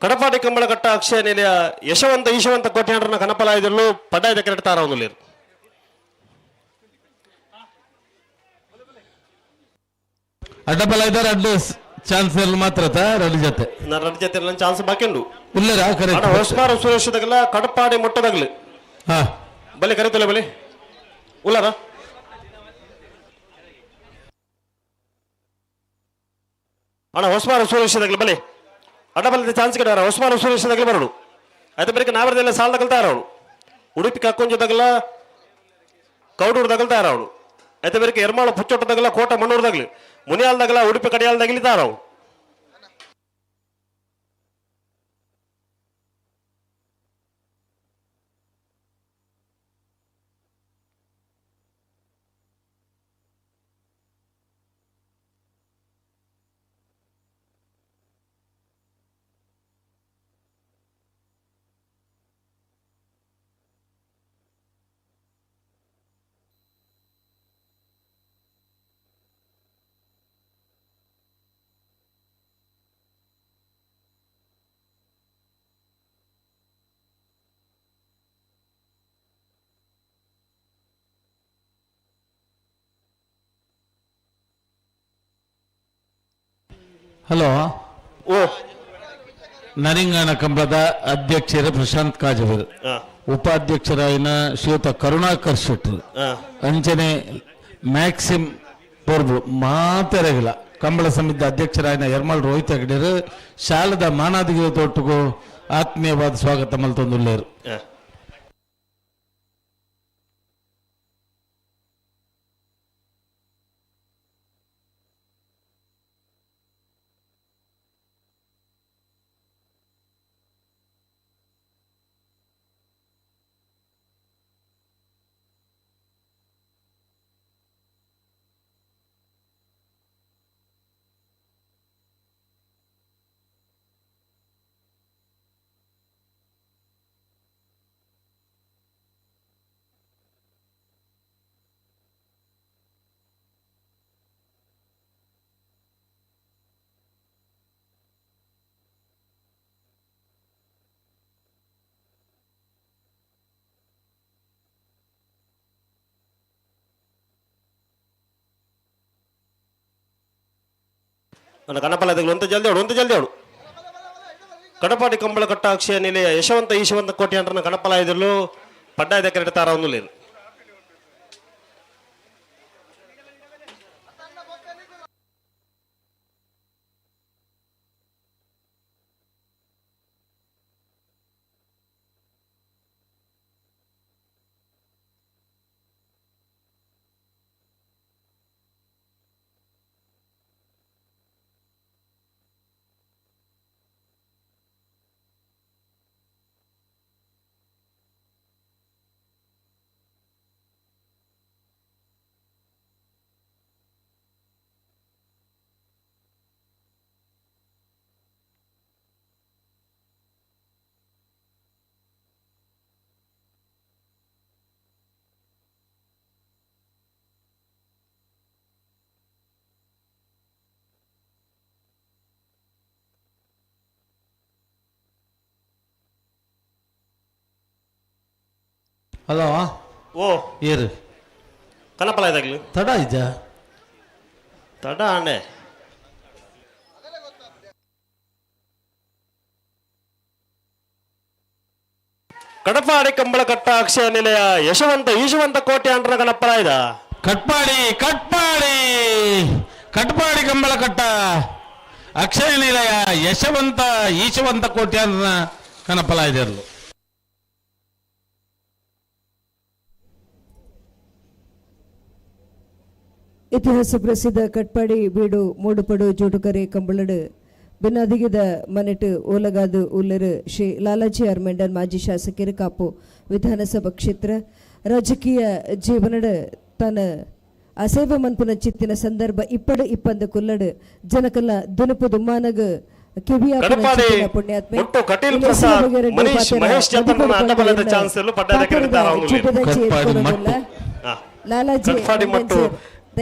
ಕಡಪಾಟಿ ಕಂಬಳಕಟ್ಟ ಅಕ್ಷಯ ನೆಲೆಯ ಯಶವಂತ ಈಶವಂತ ಕೋಟ್ಯಾಂಡ್ರನ ಕನಪಲಾಯದಲ್ಲೂ ಪಡ್ಡಾಯದ ಕರೆಕ್ಟ್ ತಾರ ಒಂದು ಅಡ್ಡಬಲ ಇದ್ದಾರೆ ಅಡ್ಡ ಚಾನ್ಸ್ ಮಾತ್ರ ರಡ್ಡು ಜೊತೆ ನಾನು ರಡ್ಡು ಜೊತೆ ನನ್ನ ಚಾನ್ಸ್ ಬಾಕಿ ಉಂಡು ಇಲ್ಲರ ಕರೆಕ್ಟ್ ಹೊಸ್ಮಾರು ಸುರೇಶ್ ಕಡಪಾಡಿ ಮೊಟ್ಟದಾಗಲಿ ಹಾ ಬಲೆ ಕರೀತಲ್ಲ ಬಲೆ ಉಲ್ಲಾರ ಅಣ್ಣ ಹೊಸ್ಮಾರು ಸುರೇಶ್ ದಗಲಿ ಬಲೆ ಅಡ್ಡ ಚಾನ್ಸ್ ಕಡೆ ಹೊಸ್ಮಾರು ಸುರೇಶ್ ದಗಲಿ ಬರೋಡು ಆಯ್ತು ಬರೀ ನಾವರದೆಲ್ಲ ಸಾಲ ತಗಲ್ತಾರ ಅವಳು ಉಡುಪಿ ಕಕ್ಕೊಂಜ ತಗಲ ಕೌಡೂರು ತಗಲ್ತಾರ ಅವಳು ಆಯ್ತು ಬೇರೆ ಎರ್ಮಾಳು ಪುಚ್ಚೊಟ್ಟ ತಗಲ ಕೋಟ ಮಣ್ಣೂರು ತಗಲಿ ಮುನಿಯಾಲ್ ತಗಲ ಉಡುಪಿ ಕಡಿಯಾಲ್ ತಗಲಿತಾರ ಅವಳು. ಹಲೋ ಓ ನರಿಂಗಾಣ ಕಂಬಳದ ಅಧ್ಯಕ್ಷರು ಪ್ರಶಾಂತ್ ಕಾಜವರ್, ಉಪಾಧ್ಯಕ್ಷರಾಯಿನ ಶ್ರೀಯುತ ಕರುಣಾಕರ್ ಶೆಟ್ಟರ್, ಅಂಚನೆ ಮ್ಯಾಕ್ಸಿಮ್ ಪೊರ್ಬು ಮಾತೆರೆಗಿಲ್ಲ ಕಂಬಳ ಸಮಿತಿ ಅಧ್ಯಕ್ಷರಾಯಿನ ಯರ್ಮಲ್ ರೋಹಿತ್ ಹೆಗಡೆರು ಶಾಲದ ಮಾನಾದಿಗೆ ತೋಟಗೂ ಆತ್ಮೀಯವಾದ ಸ್ವಾಗತ ಮಲ್ತೊಂದುಲ್ಲೇರು. ಕಣಪಲ ಒಂತ ಜಲ್ದಿ ಅವಡು, ಒಂತ ಜಲ್ದಿ ಅವಡು. ಕಡಪಾಡಿ ಕಂಬಳ ಕಟ್ಟ ಅಕ್ಷಯ ನಿಲಯ ಯಶವಂತ ಈಶವಂತ ಕೋಟಿ ಅಂಟನ ಕಣಪಲ ಇದ್ರಲು ಪಡ್ಡಾಯದ ಕರೆಕ್ಟ್ ತಾರ ಒಂದು ಲೇರು. ಹಲೋ. ಓ ಏರು ಕನಪಲ ಇದಾಗ್ಲಿ ತಡ ಇದ್ದ ತಡ ಅಣ್ಣೆ. ಕಡಪಾಡಿ ಕಂಬಳ ಕಟ್ಟ ಅಕ್ಷಯ ನಿಲಯ ಯಶವಂತ ಈಶವಂತ ಕೋಟಿ ಅಂಡ್ರ ಕಣಪ್ಪಲ ಇದ. ಕಟ್ಪಾಡಿ ಕಟ್ಪಾಡಿ ಕಟ್ಪಾಡಿ ಕಂಬಳ ಕಟ್ಟ ಅಕ್ಷಯ ನಿಲಯ ಯಶವಂತ ಈಶವಂತ ಕೋಟಿ ಅಂಡ್ರನ ಕಣಪ್ಪಲ ಇದಿರಲು. ಇತಿಹಾಸ ಪ್ರಸಿದ್ಧ ಕಟ್ಪಾಡಿ ಬೀಡು ಮೂಡುಪಡು ಜೋಡುಕರೆ ಕಂಬಳಡು ಬಿನ್ನಾದಿಗಿದ ಮನೆಟು ಓಲಗಾದು ಉಲ್ಲರು ಶ್ರೀ ಲಾಲಾಜಿ ಆರ್ ಮೆಂಡನ್ ಮಾಜಿ ಶಾಸಕರು ಕಾಪು ವಿಧಾನಸಭಾ ಕ್ಷೇತ್ರ ರಾಜಕೀಯ ಜೀವನಡ ತನ್ನ ಅಸೇವ ಮನ್ಪುನ ಚಿತ್ತಿನ ಸಂದರ್ಭ ಇಪ್ಪಡು ಇಪ್ಪಂದು ಕುಲ್ಲಡು ಜನಕಲ್ಲ ದುನುಪು ದುಮ್ಮಾನಗು ಕಿವಿಯ ಕಡಪಾಡಿ ಪುಣ್ಯಾತ್ಮೆ ಮುಟ್ಟು ಕಟೀಲ್ ಪ್ರಸಾದ್ ಮನೀಶ್ ಮಹೇಶ್ ಜತನ್ ಅಡ್ಡಬಲದ ಚಾನ್ಸ್ ಪಡ್ಡಾದ ಕರೆತಾರ ಲಾಲಾಜಿ ಕಟ್ಪಾಡಿ ಮಟ್ಟು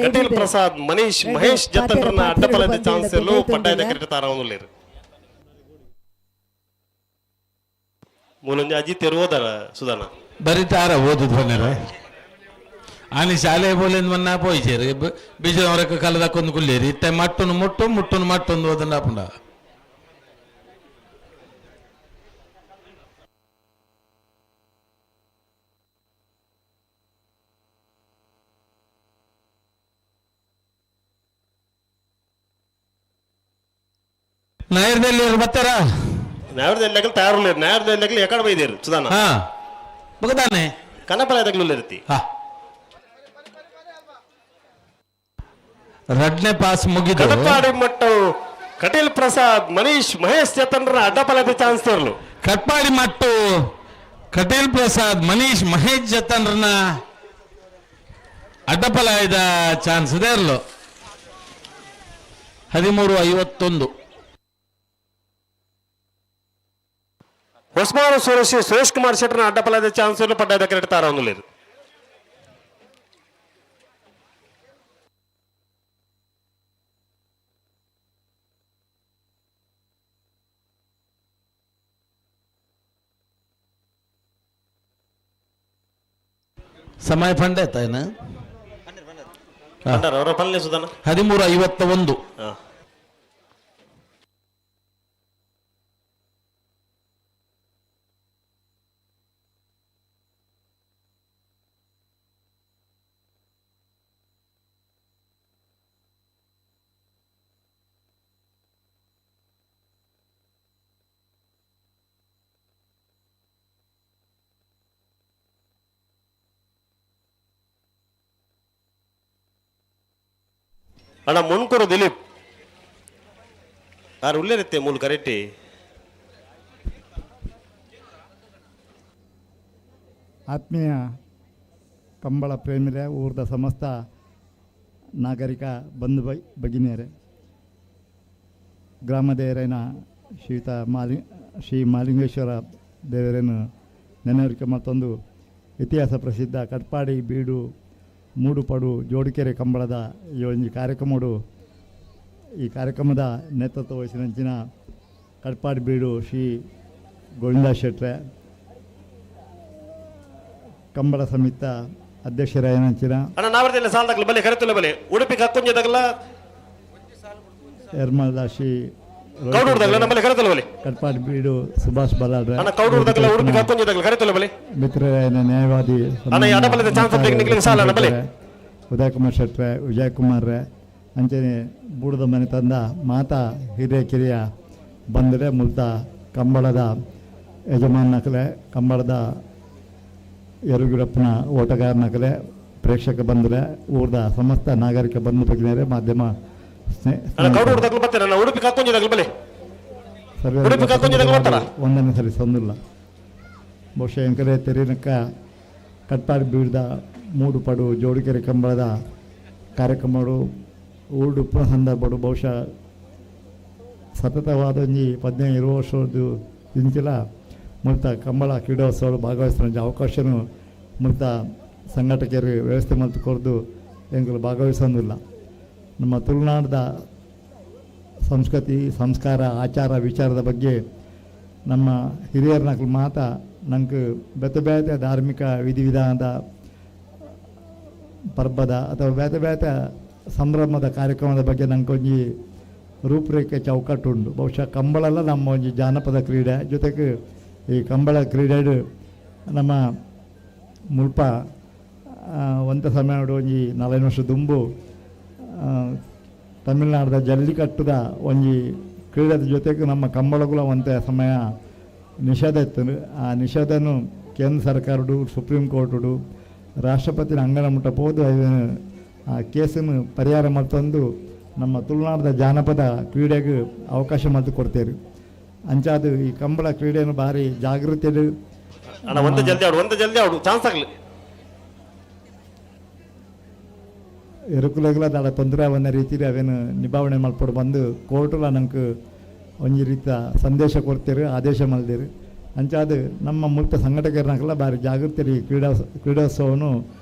ಕಟೀಲ್ ಪ್ರಸಾದ್ ಮನೀಶ್ ಮಹೇಶ್ ಜತನ್ರನ್ನ ಅಡ್ಡಬಲದ ಚಾನ್ಸ್ ಪಡ್ಡಾದ ಕರೆತಾರ ಮೂಲಂಜಿ ಅಜಿತ್ ಓದರ ಸುಧಾನ ಬರಿತಾರ ಓದುದು ಬನ್ನಿರ ಆನಿ ಶಾಲೆ ಬೋಲಿಂದ ಮನ್ನ ಪೋಯ್ಚೇರು ಬೀಜದವರಕ್ಕೆ ಕಲದಕ್ಕೊಂದು ಕುಲ್ಲೇರಿ ಇತ್ತೆ ಮಟ್ಟುನು ಮುಟ್ಟು ಮುಟ್ಟುನು ಮಟ್ಟೊಂದು ಓದನ್ನ ಪುಂಡ. ನಾಯರ್ದಲ್ಲಿ ಬರ್ತಾರ ನಾಯರ್ದಲ್ಲಿ ತಯಾರು ನಾಯರ್ದಲ್ಲಿ ಎಕಡೆ ಬೈದೇರು ಸುಧಾನ ಹಾ ಬಗದಾನೆ ಕನಪಲ ಇರ್ತಿ. ರಡ್ನೆ ಪಾಸ್ ಮುಗಿದು ಕಡಪಾಡಿ ಮಟ್ಟು ಕಟೀಲ್ ಪ್ರಸಾದ್ ಮನೀಶ್ ಮಹೇಶ್ ಚೇತನ್ರ ಅಡ್ಡಪಲದ ಚಾನ್ಸ್ ತರಲು. ಕಟ್ಪಾಡಿ ಮಟ್ಟು ಕಟೀಲ್ ಪ್ರಸಾದ್ ಮನೀಶ್ ಮಹೇಶ್ ಜತನ್ರನ್ನ ಅಡ್ಡಪಲಾಯದ ಚಾನ್ಸ್ ಇದೆ ಇರಲು. 13:51. ಹೊಸ್ಮಾರು ಸುರೇಶ್ ಸುರೇಶ್ ಕುಮಾರ್ ಶೆಟ್ಟರ್ನ ಅಡ್ಡಪಲದ ಚಾನ್ಸ್ ಪಡ್ಡಾದ ಕರೆಕ್ಟ್ ತಾರ ಒಂದು. ಸಮಯ ಫಂಡ್ ಆಯ್ತಾ ಏನ? ಅವರ ಪಲ್ಲೆ ಸುಧಾನ 13:51. ಅಣ್ಣ ಮುನ್ಕೂರು ದಿಲೀಪ್ ಯಾರು ಉಳ್ಳೇರಿತ್ತೆ ಮೂಲ ಕರೆಕ್ಟಿ. ಆತ್ಮೀಯ ಕಂಬಳ ಪ್ರೇಮಿರೇ, ಊರ್ದ ಸಮಸ್ತ ನಾಗರಿಕ ಬಂಧು ಭಗಿನಿಯರೇ, ಗ್ರಾಮದೇವರೇನ ಶ್ರೀಯುತ ಶ್ರೀ ಮಾಲಿಂಗೇಶ್ವರ ದೇವರೇನು ನೆನವರಿಕೆ ಮತ್ತೊಂದು ಇತಿಹಾಸ ಪ್ರಸಿದ್ಧ ಕಟ್ಪಾಡಿ ಬೀಡು ಮೂಡುಪಡು ಜೋಡಿಕೆರೆ ಕಂಬಳದ ಈ ಒಂದು ಕಾರ್ಯಕ್ರಮಡು ಈ ಕಾರ್ಯಕ್ರಮದ ನೇತೃತ್ವ ವಹಿಸಿನಂಚಿನ ಕಟ್ಪಾಡಿ ಬೀಡು ಶ್ರೀ ಗೋವಿಂದ ಶೆಟ್ರೆ, ಕಂಬಳ ಸಮಿತ ಅಧ್ಯಕ್ಷರಾಯನಂಚಿನ ಅಣ್ಣ ನಾವರ್ದಿಲ್ಲ ಸಾಲದಾಗಲ ಬಲೆ ಕರೆತಲ್ಲ ಬಲೆ ಉಡುಪಿ ಕಕ್ಕುಂಜದಾಗಲ ಎರ್ಮಲ್ದ ಶ್ರೀ ಕೌಡೂರ್ದಾಗಲ ನಮ್ಮಲ್ಲಿ ಕರೆತಲ್ಲ ಬಲಿ. ಕಟ್ಪಾಡಿ ಬೀಡು ಸುಭಾಷ್ ಬಲಾಡ್ರೆ ಅಣ್ಣ ಕೌಡೂರ್ದಾಗಲ ಉಡುಪಿ ಕಾಕೊಂಜದಾಗಲ ಕರೆತಲ್ಲ ಬಲಿ. ಮಿತ್ರರಾಯನ ನ್ಯಾಯವಾದಿ ಅಣ್ಣ, ಈ ಅಡಪಲ್ಲದ ಚಾನ್ಸ್ ನಿಕ್ಲಿಗೆ ಸಾಲ ಅಣ್ಣ ಬಲಿ. ಉದಯ್ ಕುಮಾರ್ ಶೆಟ್ರೆ, ವಿಜಯ್ ಕುಮಾರ್ ರೇ, ಅಂಚನೆ ಬೂಡದ ಮನೆ ತಂದ ಮಾತಾ ಹಿರಿಯ ಕಿರಿಯ ಬಂದರೆ ಮುಲ್ತ ಕಂಬಳದ ಯಜಮಾನಕಲೆ, ಕಂಬಳದ ಯರುಗಿರಪ್ಪನ ಓಟಗಾರನಕಲೆ, ಪ್ರೇಕ್ಷಕ ಬಂದರೆ ಊರ್ದ ಸಮಸ್ತ ನಾಗರಿಕ ಬಂಧು ಭಗಿನಿಯರೇ, ಮಾಧ್ಯಮ ಅಣ್ಣ ಕೌಡೂರ್ದಾಗಲ ಬರ್ತಾರೆ ಅಣ್ಣ, ಉಡುಪಿ ಕಾಕೊಂಜದಾಗಲ ಬಲಿ. ಉಡುಪಿ ಕಾಕೊಂಜದಾಗಲ ಬರ್ತಾರ. ಒಂದನೇ ಸರಿ ಸಂದಿಲ್ಲ. ಬಹುಶಃ ಎಂಕರೆ ತೆರಿನಕ್ಕ ಕಟ್ಪಾಡಿ ಬೀಳ್ದ ಮೂಡು ಪಡು ಜೋಡಿಕೆರೆ ಕಂಬಳದ ಕಾರ್ಯಕ್ರಮಗಳು ಊರುಡುಪ್ಪುನ ಸಂದರ್ಭಡು ಬಹುಶಃ ಸತತವಾದ ಒಂಜಿ 15 ವರ್ಷದ್ದು ಇಂಚಿಲ ಮುಲ್ತ ಕಂಬಳ ಕ್ರೀಡೋತ್ಸವ ಭಾಗವಹಿಸಿದ ಅವಕಾಶನು ಮುಲ್ತ ಸಂಘಟಕರು ವ್ಯವಸ್ಥೆ ಮಲ್ತು ಕೊರ್ದು ಎಂಕುಲು ಭಾಗವಹಿಸೋದಿಲ್ಲ. ನಮ್ಮ ತುಳುನಾಡದ ಸಂಸ್ಕೃತಿ, ಸಂಸ್ಕಾರ, ಆಚಾರ ವಿಚಾರದ ಬಗ್ಗೆ ನಮ್ಮ ಹಿರಿಯರ್ನಕ್ಲು ಮಾತ ನಂಗೆ ಬೇತೆ ಬೇತೆ ಧಾರ್ಮಿಕ ವಿಧಿವಿಧಾನದ ಪರ್ಬದ ಅಥವಾ ಬೇತೆ ಬೇತೆ ಸಂಭ್ರಮದ ಕಾರ್ಯಕ್ರಮದ ಬಗ್ಗೆ ನಂಗೆ ಒಂಜಿ ರೂಪರೇಖೆ ಚೌಕಟ್ಟು ಉಂಡು. ಬಹುಶಃ ಕಂಬಳೆಲ್ಲ ನಮ್ಮ ಒಂಜಿ ಜಾನಪದ ಕ್ರೀಡೆ ಜೊತೆಗೆ ಈ ಕಂಬಳ ಕ್ರೀಡೆ ನಮ್ಮ ಮುಲ್ಪ ಒಂತ ಸಮಯ ಒಂಜಿ 4 ವರ್ಷ ದುಂಬು ತಮಿಳ್ನಾಡದ ಜಲ್ಲಿಕಟ್ಟುದ ಒಂಜಿ ಕ್ರೀಡೆದ ಜೊತೆಗೆ ನಮ್ಮ ಕಂಬಳಗುಲ ಒಂತೆ ಸಮಯ ನಿಷೇಧ ಇತ್ತು. ಆ ನಿಷೇಧನು ಕೇಂದ್ರ ಸರ್ಕಾರಡು, ಸುಪ್ರೀಂ ಕೋರ್ಟುಡು, ರಾಷ್ಟ್ರಪತಿನ ಅಂಗಣ ಮುಟ್ಟ ಪೋದು ಆ ಕೇಸನ್ನು ಪರಿಹಾರ ಮತ್ತೊಂದು ನಮ್ಮ ತುಳುನಾಡದ ಜಾನಪದ ಕ್ರೀಡೆಗೆ ಅವಕಾಶ ಮಲ್ತು ಕೊಡ್ತೇವೆ. ಅಂಚಾದು ಈ ಕಂಬಳ ಕ್ರೀಡೆಯನ್ನು ಭಾರಿ ಜಾಗೃತಿ. ಅಣ್ಣ ಒಂದೇ ಜಲ್ದಿ ಆಡು, ಒಂದೇ ಜಲ್ದಿ ಆಡು, ಚಾನ್ಸ್ ಆಗಲಿ. ಎರುಕುಲೆಗ್ಲ ದಾಡ ತೊಂದರೆ ಅವನ ರೀತಿಯಲ್ಲಿ ಅವೇನು ನಿಭಾವಣೆ ಮಲ್ಪೊಡು ಬಂದು ಕೋರ್ಟುಲ ನಂಗೆ ಒಂಜಿ ರೀತಿಯ ಸಂದೇಶ ಕೊಡ್ತೀರಿ, ಆದೇಶ ಮಲ್ದಿರು. ಅಂಚಾದು ನಮ್ಮ ಮುಲ್ತ ಸಂಘಟಕರನ್ನಕ್ಕೆಲ್ಲ ಭಾರಿ ಜಾಗೃತಿ ಈ ಕ್ರೀಡೋತ್ಸವನು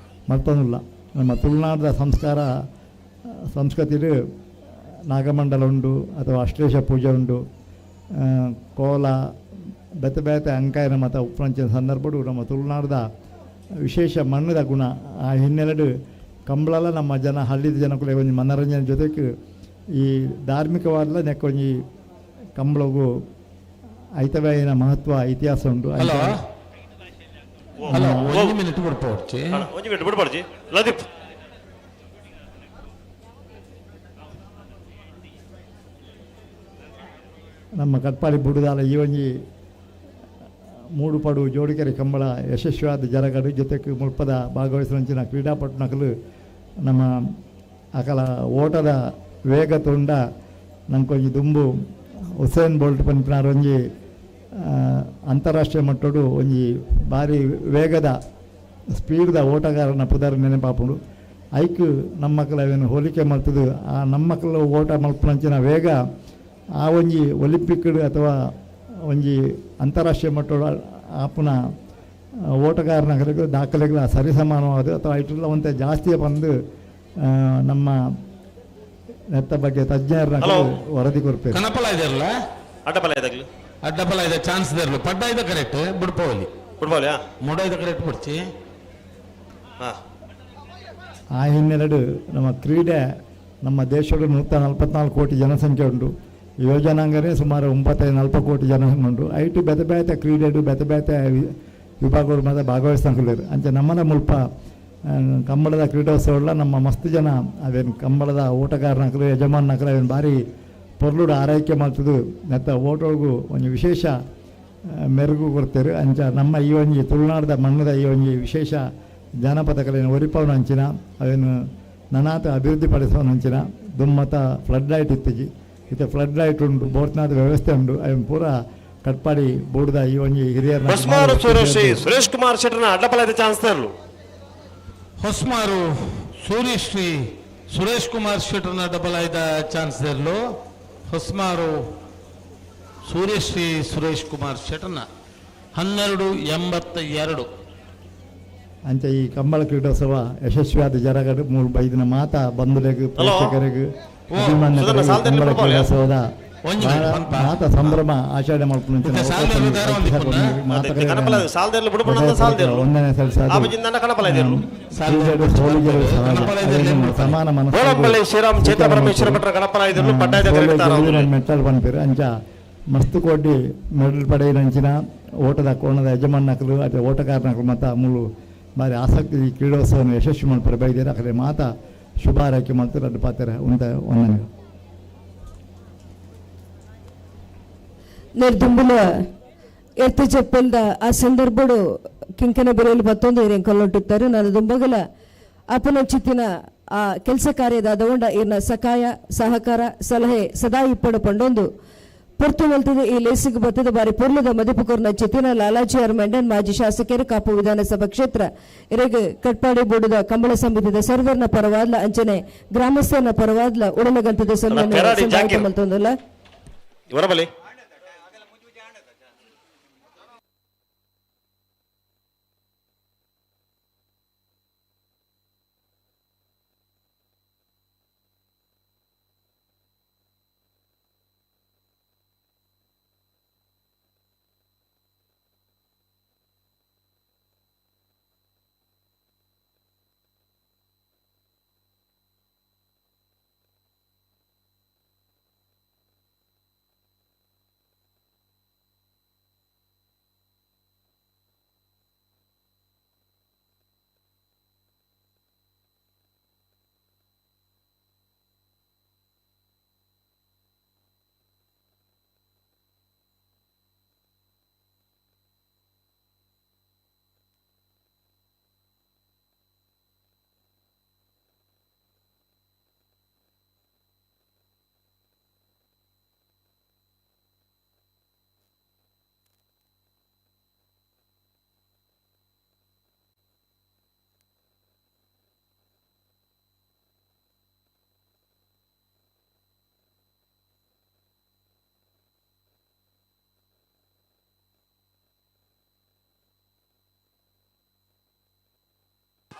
ಮಲ್ತೊಂದಿಲ್ಲ. ನಮ್ಮ ತುಳುನಾಡದ ಸಂಸ್ಕಾರ ಸಂಸ್ಕೃತಿಡು ನಾಗಮಂಡಲ ಉಂಡು ಅಥವಾ ಅಶ್ಲೇಷ ಪೂಜೆ ಉಂಡು, ಕೋಲ ಬೇತೆ ಬೇತೆ ಅಂಕಾಯನ ಮತ ಉಪ್ಪಂಚಿನ ಸಂದರ್ಭಡು ನಮ್ಮ ತುಳುನಾಡದ ವಿಶೇಷ ಮಣ್ಣದ ಗುಣ. ಆ ಹಿನ್ನೆಲೆಡು ಕಂಬಳಲ ನಮ್ಮ ಜನ ಹಳ್ಳಿದ ಜನಕ್ಕೂ ಒಂಜಿ ಮನೋರಂಜನೆ ಜೊತೆಗೆ ಈ ಧಾರ್ಮಿಕವಾದಲ ನೆಕ್ಕೊಂಜಿ ಕಂಬಳಗೂ ಐತವ್ಯಾಯಿನ ಮಹತ್ವ ಇತಿಹಾಸ ಉಂಟು. ಹಲೋ ಹಲೋ, ಒಂದು ಮಿನಿಟ್ ಬಿಡ್ಪೋಡ್ಚಿ, ಒಂದು ಮಿನಿಟ್ ಬಿಡ್ಪೋಡ್ಚಿ ಲದೀಪ್. ನಮ್ಮ ಕಟ್ಪಾಡಿ ಬುಡುದಾಲ ಈ ಒಂಜಿ ಮೂಡು ಪಡು ಜೋಡಿಕೆರೆ ಕಂಬಳ ಯಶಸ್ವಿಯಾದ ಜರಗಡು ಜೊತೆಗೆ ಮುಲ್ಪದ ಭಾಗವಹಿಸಿದ ಕ್ರೀಡಾಪಟು ನಕಲು ನಮ್ಮ ಅಕಲ ಓಟದ ವೇಗ ತುಂಡ ನಂಕೊಂಜಿ ದುಂಬು ಹುಸೇನ್ ಬೋಲ್ಟ್ ಪನ್ಪಿನಾರ್ ಒಂಜಿ ಅಂತಾರಾಷ್ಟ್ರೀಯ ಮಟ್ಟಡು ಒಂಜಿ ಭಾರಿ ವೇಗದ ಸ್ಪೀಡ್ದ ಓಟಗಾರನ ಪುದರ್ ನೆನಪಾಪುಂಡು. ಐಕ್ ನಮ್ಮಕ್ಕಳ ಅವೇನು ಹೋಲಿಕೆ ಮಲ್ತದು ಆ ನಮ್ಮಕ್ಕಳ ಓಟ ಮಲ್ಪುನಂಚಿನ ವೇಗ ಆ ಒಂಜಿ ಒಲಿಂಪಿಕ್ ಅಥವಾ ಒಂಜಿ ಅಂತಾರಾಷ್ಟ್ರೀಯ ಮಟ್ಟದ ಆಪುನ ಓಟಗಾರನ ದಾಖಲೆಗಳ ಸರಿಸಮಾನವಾದ ಅಥವಾ ಐಟುಲ್ಲ ಒಂತೆ ಜಾಸ್ತಿ ಬಂದು ನಮ್ಮ ನೆತ್ತ ಬಗ್ಗೆ ತಜ್ಞರ ವರದಿ ಕೊರ್ಪೇರು. ಕನಪಲ ಇದೆಯಲ್ಲ ಅಡ್ಡಪಲ ಇದಾಗಲಿ, ಅಡ್ಡಪಲ ಇದೆ ಚಾನ್ಸ್ ಇದೆರಲು ಪಡ್ಡ ಇದೆ ಕರೆಕ್ಟ್ ಬಿಡ್ಪೋಲಿ ಬಿಡ್ಪೋಲಿಯಾ ಮುಡ ಇದೆ ಕರೆಕ್ಟ್ ಬಿಡ್ಚಿ. ಆ ಹಿನ್ನೆಲೆಡು ನಮ್ಮ ಕ್ರೀಡೆ ನಮ್ಮ ದೇಶದ 144 ಕೋಟಿ ಜನಸಂಖ್ಯೆ ಉಂಟು. ಯುವಜನಾಂಗನೇ ಸುಮಾರು 9.40 ಕೋಟಿ ಜನಸಂಖ್ಯೆ ಉಂಟು. ಐಟು ಬೇತೆ ಬೇತೆ ಕ್ರೀಡೆಡು ಬೇತೆ ಬೇತೆ ವಿಭಾಗಗಳು ಮಾತ್ರ ಭಾಗವಹಿಸ್ತಾರೆ. ಅಂಚೆ ನಮ್ಮನ ಮುಲ್ಪ ಕಂಬಳದ ಕ್ರೀಡೋತ್ಸವಲ್ಲ ನಮ್ಮ ಮಸ್ತ್ ಜನ ಅವೇನು ಕಂಬಳದ ಓಟಗಾರನಕಲು ಯಜಮಾನಕಲು ಅವೇನು ಭಾರಿ ಪೊರ್ಲುಡು ಆರೈಕೆ ಮಾಡ್ತದು ನೆತ್ತ ಓಟೊಳಗು ಒಂಜಿ ವಿಶೇಷ ಮೆರುಗು ಕೊಡ್ತೇವೆ. ಅಂಚ ನಮ್ಮ ಈ ಒಂಜಿ ತುಳುನಾಡದ ಮಣ್ಣದ ಈ ಒಂಜಿ ವಿಶೇಷ ಜಾನಪದ ಕಲೆಯನ್ನು ಒರಿಪವನ ಅಂಚಿನ ಅವೇನು ನನಾತ ಅಭಿವೃದ್ಧಿ ಪಡಿಸುವನ ಅಂಚಿನ ದುಮ್ಮತ ಫ್ಲಡ್ ಲೈಟ್ ಇತ್ತೀಚಿ ಇತ್ತೆ ಫ್ಲಡ್ ಲೈಟ್ ಉಂಟು, ಬೋಟ್ನಾದ ವ್ಯವಸ್ಥೆ ಉಂಟು. ಅವೇನು ಪೂರ ಕಟ್ಪಾಡಿ ಬೋರ್ಡ್ದ ಈ ಒಂಜಿ ಹಿರಿಯರ ಸುರೇಶ್ ಕುಮಾರ್ ಶೆಟ್ಟರ್ನ ಅಡ್ಡಪಲ ಚಾನ್ಸ್ ತರಲು. ಹೊಸ್ಮಾರು ಸೂರ್ಯಶ್ರೀ ಸುರೇಶ್ ಕುಮಾರ್ ಶೆಟ್ಟರ್ನ ಡಬಲ್ ಆಯ್ದ ಚಾನ್ಸ್ ತರಲು. ಹೊಸ್ಮಾರು ಸೂರ್ಯಶ್ರೀ ಸುರೇಶ್ ಕುಮಾರ್ ಶೆಟ್ಟರ್ನ 12.82. ಅಂಚ ಈ ಕಂಬಳ ಕ್ರೀಡೋತ್ಸವ ಯಶಸ್ವಿಯಾದ ಜರಗಡು ಮೂರು ಬೈದಿನ ಮಾತಾ ಬಂಧುಲೆಗ್ ಪ್ರೇಕ್ಷಕರಿಗೆ ಅಭಿಮಾನಿಗಳಿಗೆ ಕಂಬಳ ಕ್ರೀಡೋತ್ಸವದ ಮಾತ ಸಂಭ್ರಮ ಆಚರಣೆ ಸಮಾನ ಮೆಟ್ಟಲ್ ಪನ್ಪೇರು ಅಂಚ ಮಸ್ತ್ ಕೋಟಿ ಮೆಡಲ್ ಪಡೆಯಿನಂಚಿನ ಓಟದ ಕೋಣದ ಯಜಮಾನಕಲು ಅಥವಾ ಓಟಗಾರನಕಲು ಮತ್ತು ಮೂಲು ಬಾರಿ ಆಸಕ್ತಿ ಈ ಕ್ರೀಡೋತ್ಸವವನ್ನು ಯಶಸ್ವಿ ಮಲ್ಪರೆ ಬೈದೇರು ಅಕಲೆ ಮಾತ ಶುಭ ಹಾರೈಕೆ ಮಲ್ತು ರಡ್ಡು ಪಾತೆರ ಉಂತ ವಂದನೆ. ನಿರ್ದುಂಬುಲ ಎತ್ತು ಚೆಪ್ಪಲ್ದ ಆ ಸಂದರ್ಭಡು ಕಿಂಕನ ಬೆರೆಯಲ್ಲಿ ಮತ್ತೊಂದು ಹಿರಿಯ ಕೊಲ್ಲೊಟ್ಟುತ್ತಾರೆ. ನಾನು ದುಂಬಗಲ ಅಪನಚಿತ್ತಿನ ಆ ಕೆಲಸ ಕಾರ್ಯದ ಅದಗೊಂಡ ಇರ್ನ ಸಕಾಯ ಸಹಕಾರ ಸಲಹೆ ಸದಾ ಇಪ್ಪಡು ಪಂಡೊಂದು ಪೊರ್ತು ಮಲ್ತದ ಈ ಲೇಸಿಗೆ ಬತ್ತದ ಬಾರಿ ಪೊರ್ಲದ ಮದಿಪುಕೊರ್ನ ಚಿತ್ತಿನ ಲಾಲಾಜಿ ಆರ್ ಮೆಂಡನ್ ಮಾಜಿ ಶಾಸಕರು ಕಾಪು ವಿಧಾನಸಭಾ ಕ್ಷೇತ್ರ ಇರೆಗ್ ಕಟ್ಪಾಡಿ ಬೋಡುದ ಕಂಬಳ ಸಮಿತಿದ ಸರ್ವರ್ನ ಪರವಾದ್ಲ ಅಂಚನೆ ಗ್ರಾಮಸ್ಥರನ ಪರವಾದ್ಲ ಉಡಲಗಂತದ ಸೊನ್ನೆ ಮಲ್ತೊಂದುಲ್ಲ.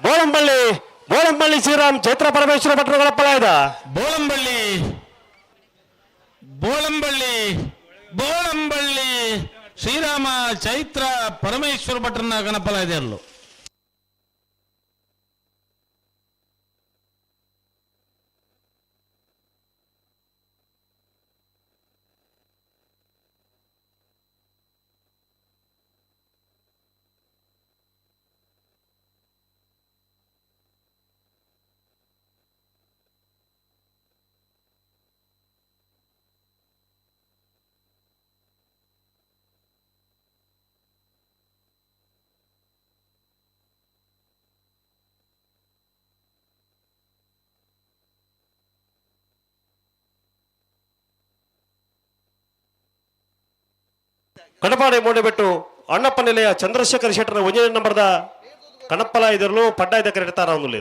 ಬೋಳಂಬಳ್ಳಿ ಬೋಳಂಬಳ್ಳಿ ಶ್ರೀರಾಮ್ ಚೈತ್ರ ಪರಮೇಶ್ವರ ಭಟ್ರು ಗಣಪಲಾಯದ ಬೋಳಂಬಳ್ಳಿ ಬೋಳಂಬಳ್ಳಿ ಬೋಳಂಬಳ್ಳಿ ಶ್ರೀರಾಮ ಚೈತ್ರ ಪರಮೇಶ್ವರ ಭಟ್ರನ್ನ ಗಣಪಲಾಯದಲ್ಲೂ. ಕಡಪಾಡಿ ಮೂಡಿಬಿಟ್ಟು ಅಣ್ಣಪ್ಪ ನಿಲಯ ಚಂದ್ರಶೇಖರ್ ಶೆಟ್ಟರ ಒಂದನೇ ನಂಬರ್ದ ಕಣಪ್ಪಲ ಇದ್ರಲು ಪಡ್ಡಾಯ್ದ ಕರೆತಾರ ಒಂದು.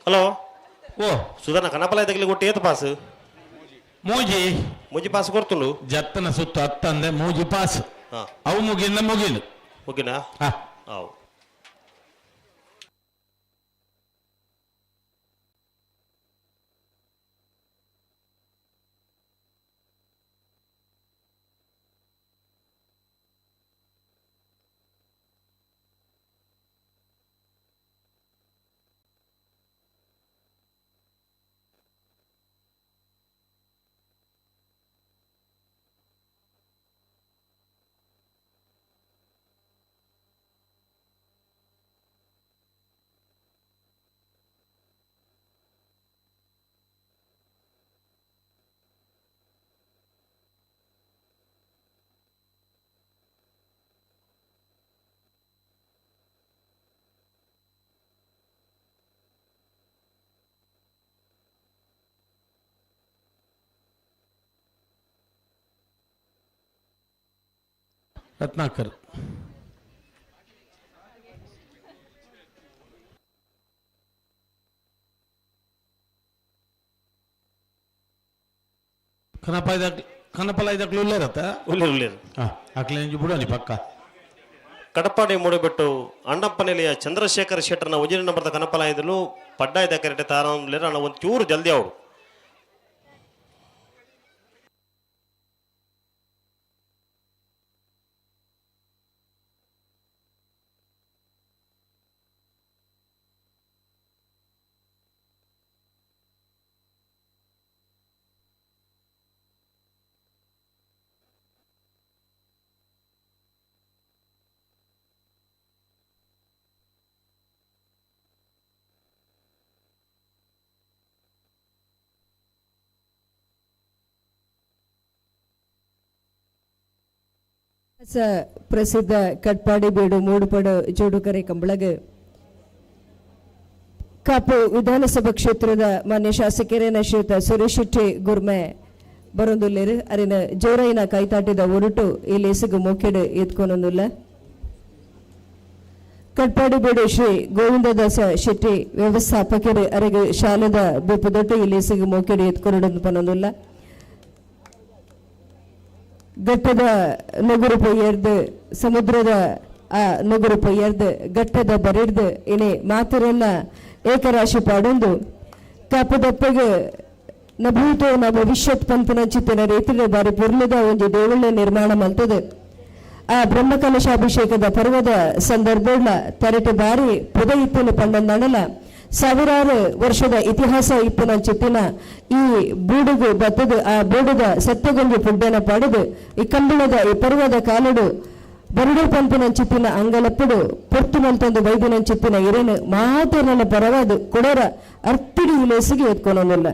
ಹಲೋ ಓ ಸುಧಾನ ಕಣಪ್ಪಲ ಇದ್ದಗಲಿ ಕೊಟ್ಟು ಏತು ಪಾಸ್ ಮೂಜಿ ಮೂಜಿ ಪಾಸ್ ಕೊಡ್ತುಂಡು ಜತ್ತನ ಸುತ್ತು ಅತ್ತಂದೆ ಮೂಜಿ ಪಾಸ್ ಅವು ಮುಗಿನ ಮುಗಿಲು ಮುಗಿನ ಅವು ರತ್ನಾಕರ್ ಕನಪಾಯ್ದ ಕನಪಲ ಇದಕ್ಲು ಉಲ್ಲೇರತ್ತ? ಉಲ್ಲೇರು ಉಲ್ಲೇರು. ಅಕ್ಲೆ ಬುಡೋನಿ ಪಕ್ಕ. ಕಡಪಾಡಿ ಮೂಡಬಿಟ್ಟು ಅಣ್ಣಪ್ಪ ನಿಲಯ ಚಂದ್ರಶೇಖರ ಶೆಟ್ಟರ್ನ ಒಂಜಿನ ನಂಬರ್ದ ಕನಪಲ ಇದ್ಲು ಪಡ್ಡಾಯ್ದ ಕರೆಟೆ ತಾರ ಅಣ್ಣ ಒಂದು ಚೂರು ಜಲ್ದಿ ಅವಳು. ಪ್ರಸಿದ್ಧ ಕಟ್ಪಾಡಿ ಬೀಡು ಮೂಡುಪಡು ಜೋಡುಕರೆ ಕಂಬಳಗ ಕಾಪು ವಿಧಾನಸಭಾ ಕ್ಷೇತ್ರದ ಮಾನ್ಯ ಶಾಸಕರೇನ ಶ್ರೀಯುತ ಸುರೇಶ್ ಶೆಟ್ಟಿ ಗುರ್ಮೆ ಬರೊಂದುಲ್ಲೇರು. ಅರಿನ ಜೋರೈನ ಕೈತಾಟಿದ ಒರುಟು ಈ ಲೇಸುಗು ಮೋಕೆಡು ಎತ್ಕೊನೊಂದುಲ್ಲ. ಕಟ್ಪಾಡಿ ಬೀಡು ಶ್ರೀ ಗೋವಿಂದದಾಸ ಶೆಟ್ಟಿ ವ್ಯವಸ್ಥಾಪಕರು ಅರೆಗು ಶಾಲೆದ ಬೊಪ್ಪುದೊಟ್ಟು ಈ ಲೇಸುಗು ಮೋಕೆಡು ಎತ್ಕೊನೊಂದು ಪನೊಂದುಲ್ಲ. ಘಟ್ಟದ ನಗುರು ಪೊಯ್ಯರ್ದು ಸಮುದ್ರದ ಆ ನಗುರು ಪೊಯ್ಯರ್ದು ಘಟ್ಟದ ಬರಿರ್ದು ಇನಿ ಮಾತರೆಲ್ಲ ಏಕರಾಶಿ ಪಾಡೊಂದು ಕಾಪುದಪ್ಪಗೆ ನಭೂತೋ ನ ಭವಿಷ್ಯತ್ ಪಂಪನ ಚಿತ್ತಿನ ರೈತರ ಬಾರಿ ಪುರ್ಲದ ಒಂದು ದೇವಳ್ಳ ನಿರ್ಮಾಣ ಮಲ್ತದೆ. ಆ ಬ್ರಹ್ಮಕಲಶಾಭಿಷೇಕದ ಪರ್ವದ ಸಂದರ್ಭ ತರಟೆ ಬಾರಿ ಪುದ ಇತ್ತಿನ ಪಂಡನಡಲ ಸಾವಿರಾರು ವರ್ಷದ ಇತಿಹಾಸ ಇಪ್ಪನ ಚಿತ್ತಿನ ಈ ಬೂಡುಗು ಬತ್ತದು ಆ ಬೂಡುದ ಸತ್ಯಗೊಂಜಿ ಪುಡ್ಡನ ಪಾಡುದು ಈ ಕಂಬಳದ ಈ ಪರ್ವದ ಕಾಲುಡು ಬರಡು ಪಂಪಿನ ಚಿತ್ತಿನ ಅಂಗಲಪ್ಪುಡು ಪೊರ್ತು ಮಲ್ತೊಂದು ವೈದ್ಯನ ಚಿತ್ತಿನ ಇರೇನು ಮಾತೇನಲ್ಲ ಪರವಾದು ಕೊಡೋರ ಅರ್ತಿಡಿ ಇಲೇಸಿಗೆ ಎತ್ಕೊಳೋದಿಲ್ಲ.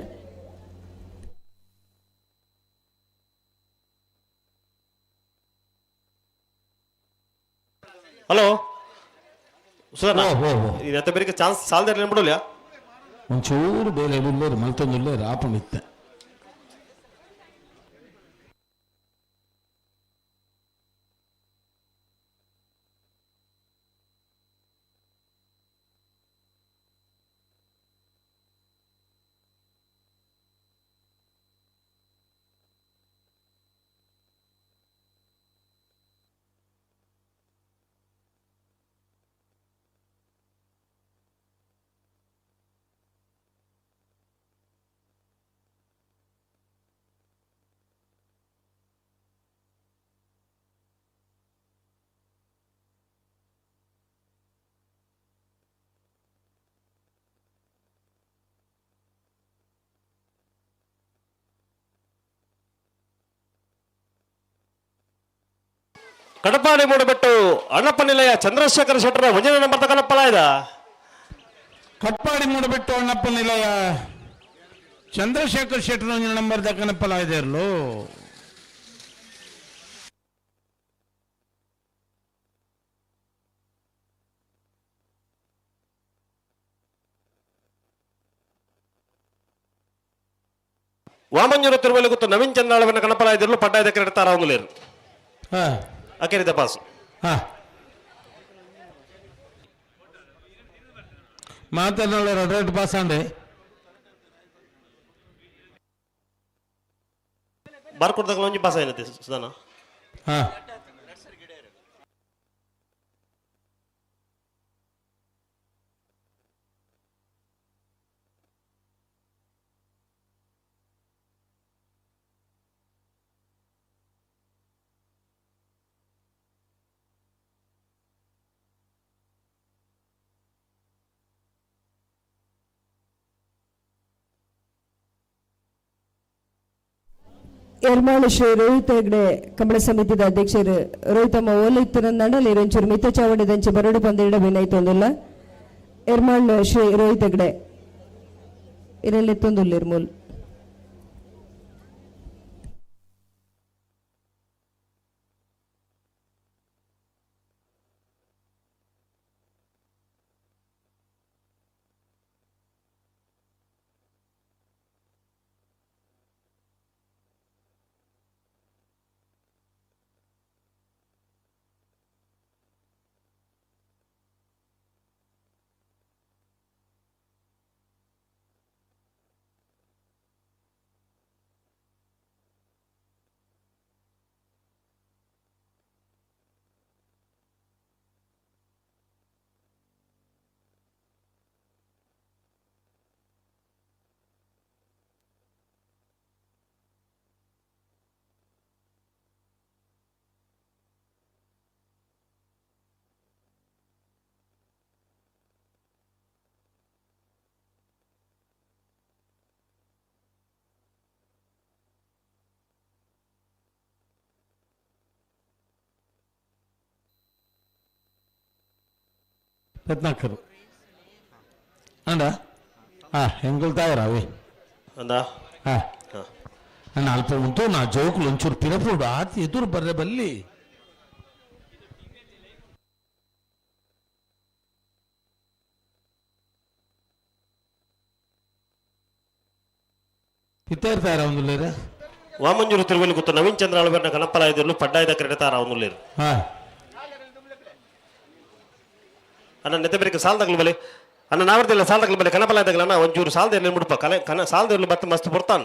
ಹಲೋ ಸುಧಾ, ಇದು ಬೇರೆ ಚಾನ್ಸ್ ಸಾಲದ ಬಿಡೋಲ್ಲ. ಒಂಚೂರು ಬೇರೆ ಉಳ್ಳೇರು ಮಲ್ತೊಂದು ಉಳ್ಳೇರು ಆಪಣಿತ್ತೆ. ಕಡಪಾಡಿ ಮೂಡಬೆಟ್ಟು ಅಣ್ಣಪ್ಪ ನಿಲಯ ಚಂದ್ರಶೇಖರ ಶೆಟ್ಟರ ಒಂದನೇ ನಂಬರ್ ತಗೊಂಡಪ್ಪಲ ಇದ. ಕಟ್ಪಾಡಿ ಮೂಡಬೆಟ್ಟು ಅಣ್ಣಪ್ಪ ನಿಲಯ ಚಂದ್ರಶೇಖರ್ ಶೆಟ್ಟರ ಒಂದನೇ ನಂಬರ್ ತಗೊಂಡಪ್ಪಲ ಇದೆ ಇರಲು. ವಾಮಂಜೂರು ತಿರುಮಲೆ ಗೊತ್ತು ನವೀನ್ ಚಂದ್ರಾಳವನ್ನ ಕಣಪಲ ಇದ್ರಲು ಪಡ್ಡಾಯದ ಕ್ರೆಡಿಟ್ ತಾರಾವಂಗುಲೇರು. ಅಕೇರಿದ ಪಾಸ್. ಮಾತನಾಡೋರು ರೆಡ್ ಪಾಸ್ ಅಂಡೆ. ಬಾರ್ಕೊಡ್ದಾಗ ಒಂಜಿ ಪಾಸ್ ಏನತ್ತೆ ಸುಧಾನ. ಎರ್ಮಾಳು ಶ್ರೀ ರೋಹಿತ್ ಹೆಗ್ಡೆ ಕಂಬಳ ಸಮಿತಿದ ಅಧ್ಯಕ್ಷರು ರೋಹಿತಮ್ಮ ಓಲೈತ್ತಿನ ನಡಲಿ ರಂಚೂರು ಮಿತ್ತ ಚಾವಡಿದಂಚೆ ಬರಡು ಪಂದಿಡ ವಿನಯ್ತೊಂದಿಲ್ಲ. ಎರ್ಮಾಳ್ ಶ್ರೀ ರೋಹಿತ್ ಹೆಗ್ಡೆ ಇರಲೆತ್ತೊಂದುಲ್ಲ ಇರ್ಮೂಲ್. ರತ್ನಾಕರ್ ಅಂಡ ಹಾ ಎಂಗುಲ್ ತಾಯರಾವೆ ಅಂದ ಹಾ ನಾನು ಅಲ್ಪ ಉಂಟು ನಾ ಜೋಕುಲು ಒಂಚೂರು ಪಿರಪುಡು ಆತಿ ಎದುರು ಬರ್ರೆ ಬಲ್ಲಿ ಇತ್ತ ಇರ್ತಾರ ಒಂದು ವಾಮಂಜೂರು ತಿರುವಲ್ಲಿ ಗೊತ್ತು ನವೀನ್ ಚಂದ್ರ ಆಳ್ವೆರ್ನ ಕನಪ್ಪಲಾಯದಿರ್ಲು ಪಡ್ಡಾಯದ ಕ್ರೆಡಿತಾರ ಅವನುಲ್ಲೇರು. ಹಾ. ಅಣ್ಣ ನೆತ್ತೆ ಬೇರೆ ಸಾಲ್ ಬಲೆ ಅಣ್ಣ ನಾವರ್ದಿಲ್ಲ ಸಾಲ್ ತಗಲು ಬಲೆ ಕನಪಲಾಯದಗಲ ಅಣ್ಣ ಒಂಚೂರು ಸಾಲ್ ಇರ್ಲಿ ಮುಡುಪ ಕಲೆ ಕನ ಸಾಲ್ ಇರ್ಲಿ ಬತ್ತ ಮಸ್ತ್ ಬರ್ತಾನ.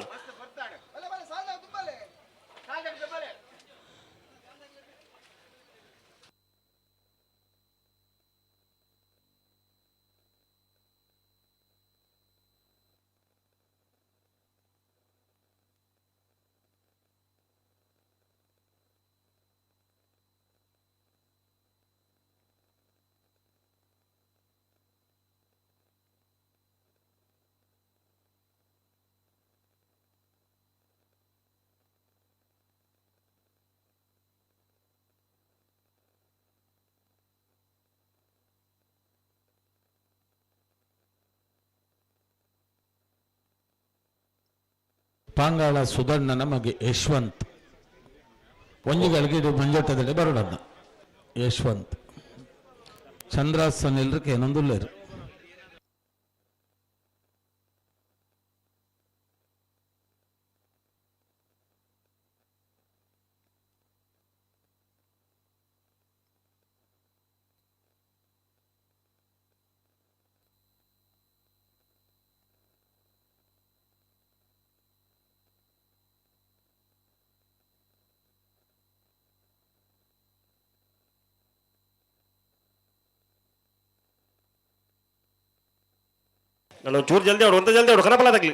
ಪಾಂಗಾಳ ಸುಧಣ್ಣ ನಮಗೆ ಯಶವಂತ್. ಒಂಜಿ ಗಳಿಗೆ ಮಂಜೋಟದಲ್ಲಿ ಬರೋಡನ್ನ ಯಶವಂತ್. ಚಂದ್ರಾಸನ್ ಎಲ್ರಕ್ಕೆ ಏನೊಂದುಲ್ಲೇರು. ನಾನು ಚೂರು ಜಲ್ದಿ ಅವಡು ಒಂತ ಜಲ್ದಿ ಅವಡು ಕನಪಲಾದಗ್ಲಿ.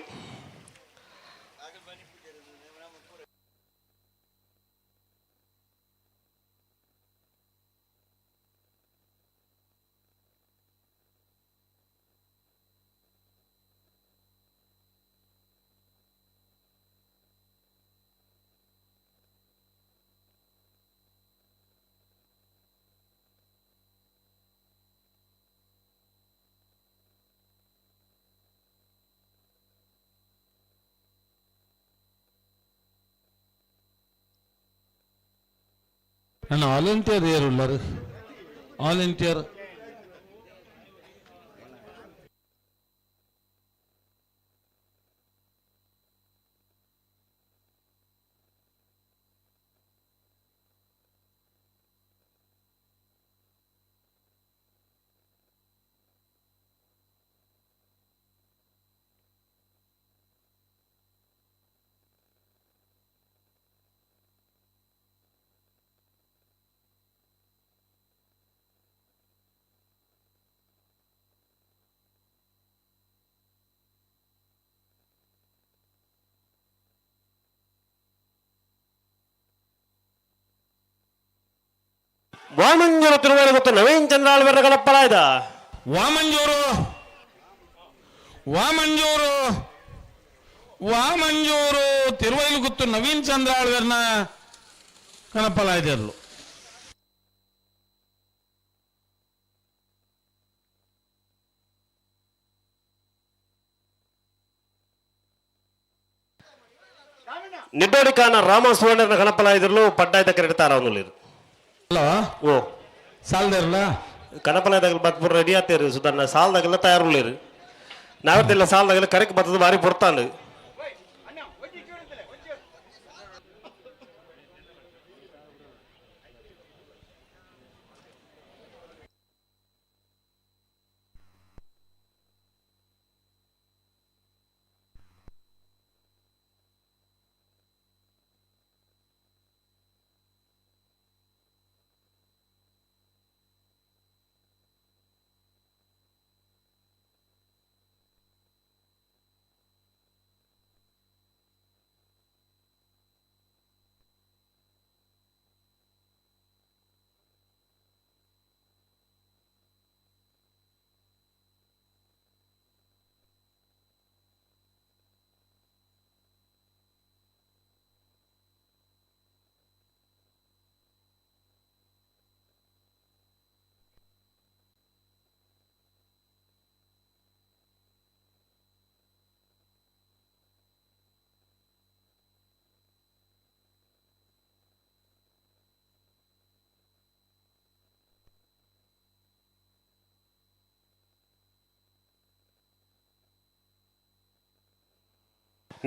ನನ್ನ ವಾಲಂಟಿಯರ್ ಯಾರುಳ್ಳಾರು ವಾಲಂಟಿಯರ್ ವಾಮಂಜೂರು ತಿರುವೇಲು ಗೊತ್ತು ನವೀನ್ ಚಂದ್ರ ಆಳ್ವೆರ್ನ ಕನಪ್ಪಲಾಯ್ದ. ವಾಮಂಜೂರು ವಾಮಂಜೂರು ವಾಮಂಜೂರು ತಿರುವೈಲು ಗುತ್ತು ನವೀನ್ ಚಂದ್ರ ಆಳ್ವೆರ್ನ ಕನಪ್ಪಲಾಯ್ದಿರ್ಲು. ನಿಡ್ಡೋಡಿಕಾನ ರಾಮ ಸುವರ್ಣನ ಕನಪ್ಪಲಾಯ್ದಿರ್ಲು ಪಡ್ಡಾಯ್ದ ಕ್ರೆಡಿತಾರ ಅವನುಲ್ಲೇರು. ಹಲೋ ಓ ಸಾಲ್ದಿರಲ್ಲ ಕನಪಲಾಯದಾಗ ಬತ್ಪುರ ರೆಡಿ ಆತೇರಿ ಸುಧಣ್ಣ ಸಾಲ್ದಾಗೆಲ್ಲ ತಯಾರುಳ್ಳೇರು ನಾವತ್ತಿಲ್ಲ ಸಾಲ್ದಾಗೆಲ್ಲ ಕರೆಕ್ ಬರ್ತದ ಭಾರಿ ಪೊರ್ತಾಂಡು.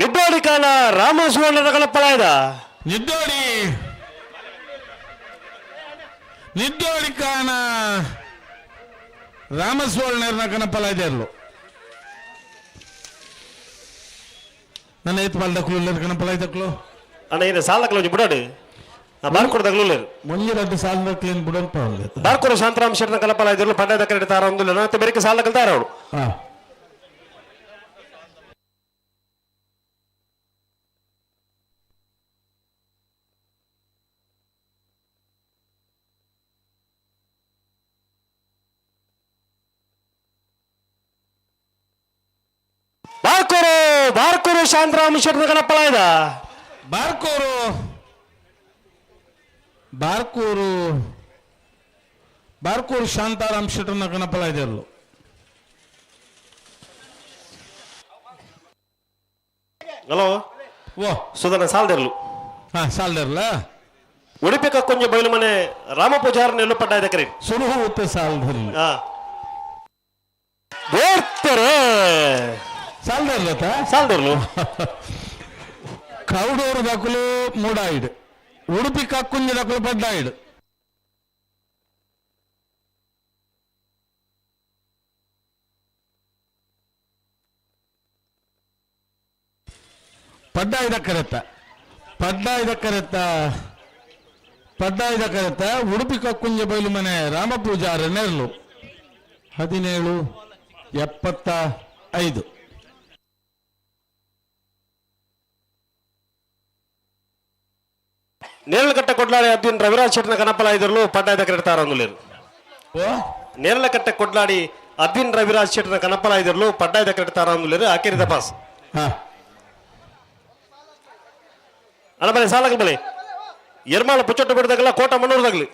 ನಿದ್ದೋಡಿ ಕಾಲ ರಾಮ ಸುವರ್ಣದ ಕಲಪ್ಪಲಾಯ್ದ. ನಿದ್ದೋಡಿ ನಿದ್ದೋಡಿ ಕಾಣ ರಾಮ ಸುವರ್ಣರ್ನ ಕಣಪ್ಪಲಾಯ್ದರ್ಲು. ನನ್ನ ಏತ್ ಪಾಲ್ದಕ್ಲು ಕಣಪ್ಪಲಾಯ್ದಕ್ಲು. ಅಣ್ಣ ಏನು ಸಾಲಕ್ಲು ಒಂಜಿ ಬುಡಾಡು ಬಾರ್ಕೊಡು ತಗಲುಲ್ಲೇರು. ಒಂಜಿ ರಡ್ಡು ಸಾಲದಕ್ಲೇನು ಬುಡಲ್ಪ. ಬಾರ್ಕೊಡು ಶಾಂತರಾಮ್ ಶೆಟ್ಟನ ಕಲಪ್ಪಲಾಯ್ದರ್ಲು ಪಡ್ಡದ ಕರೆಕ್ಟ್ ತಾರ ಒಂದುಲ್ಲ ಮತ್ತೆ ಬೇರೆ ಸಾಲಕಲ್ ತಾರ ಅವಳು. ಬಾರ್ಕೋರು ಬಾರ್ಕೋರು ಶಾಂತರಾಮ್ ಶೆಟ್ಟನ ಕಲಪ್ಪಲಾಯ್ದ. ಬಾರ್ಕೋರು ಬಾರ್ಕೂರು ಬಾರ್ಕೂರು ಶಾಂತಾರಾಮ್ ಶೆಟ್ಟರ್ನ ಕಣಪಲಾಯ್ದರ್ಲು. ಹಲೋ ಓ ಸುಧನ ಸಾಲ್ದೆರ್ಲು. ಹಾ ಸಾಲ್ದೆರ್ಲ. ಉಡುಪಿ ಕಕ್ಕೊಂಜ ಬಯಲು ಮನೆ ರಾಮ ಪೂಜಾರನ ಎಲ್ಲು ಪಡ್ಡ ಇದಕ್ಕೆ ಸುರುಹು ಉತ್ತ ಸಾಲ್ದೆರ್ಲು. ಬೋರ್ತಾರೆ ಸಾಲ್ದೆರ್ಲತ ಸಾಲ್ದೆರ್ಲು. ಕೌಡೂರು ದಕುಲು ಮೂಡಾಯಿಡು ಉಡುಪಿ ಕಕ್ಕುಂಜ ದಕುಲು ಪಡ್ಡಾಯಿಡು. ಪಡ್ಡಾಯ್ದ ಕರೆತ್ತ ಪಡ್ಡಾಯ್ದ ಕರೆತ್ತ ಪಡ್ಡಾಯ್ದ ಕರೆತ್ತ ಉಡುಪಿ ಕಕ್ಕುಂಜ ಬಯಲು ಮನೆ ರಾಮ ಪೂಜಾರ ನೆರಳು 17:75. ನೇರಳಕಟ್ಟೆ ಕೊಡ್ಲಾಡಿ ಅದ್ವಿನ್ ರವಿರಾಜ್ ಶೆಟ್ಟನ ಕನಪಲಾಯ್ದರ್ಲು ಪಡ್ಡಾಯ್ದ ಕರೆಕ್ಟ್ ತಾರಂದುಲೇರು. ನೇರಳಕಟ್ಟೆ ಕೊಡ್ಲಾಡಿ ಅದ್ವಿನ್ ರವಿರಾಜ್ ಶೆಟ್ಟನ ಕನಪಲಾಯ್ದರ್ಲು ಪಡ್ಡಾಯ್ದ ಕರೆಕ್ಟ್ ತಾರಂದುಲೇರು ಆಕೇರಿದ ಪಾಸ್. ಅಣ್ಣ ಬಲೆ ಸಾಲಕ ಬಲೆ ಎರ್ಮಾಳ ಪುಚ್ಚೊಟ್ಟು ಬಿಡ್ದಾಗಲ್ಲ ಕೋಟ ಮಣ್ಣೂರ್ದಾಗ್ಲಿ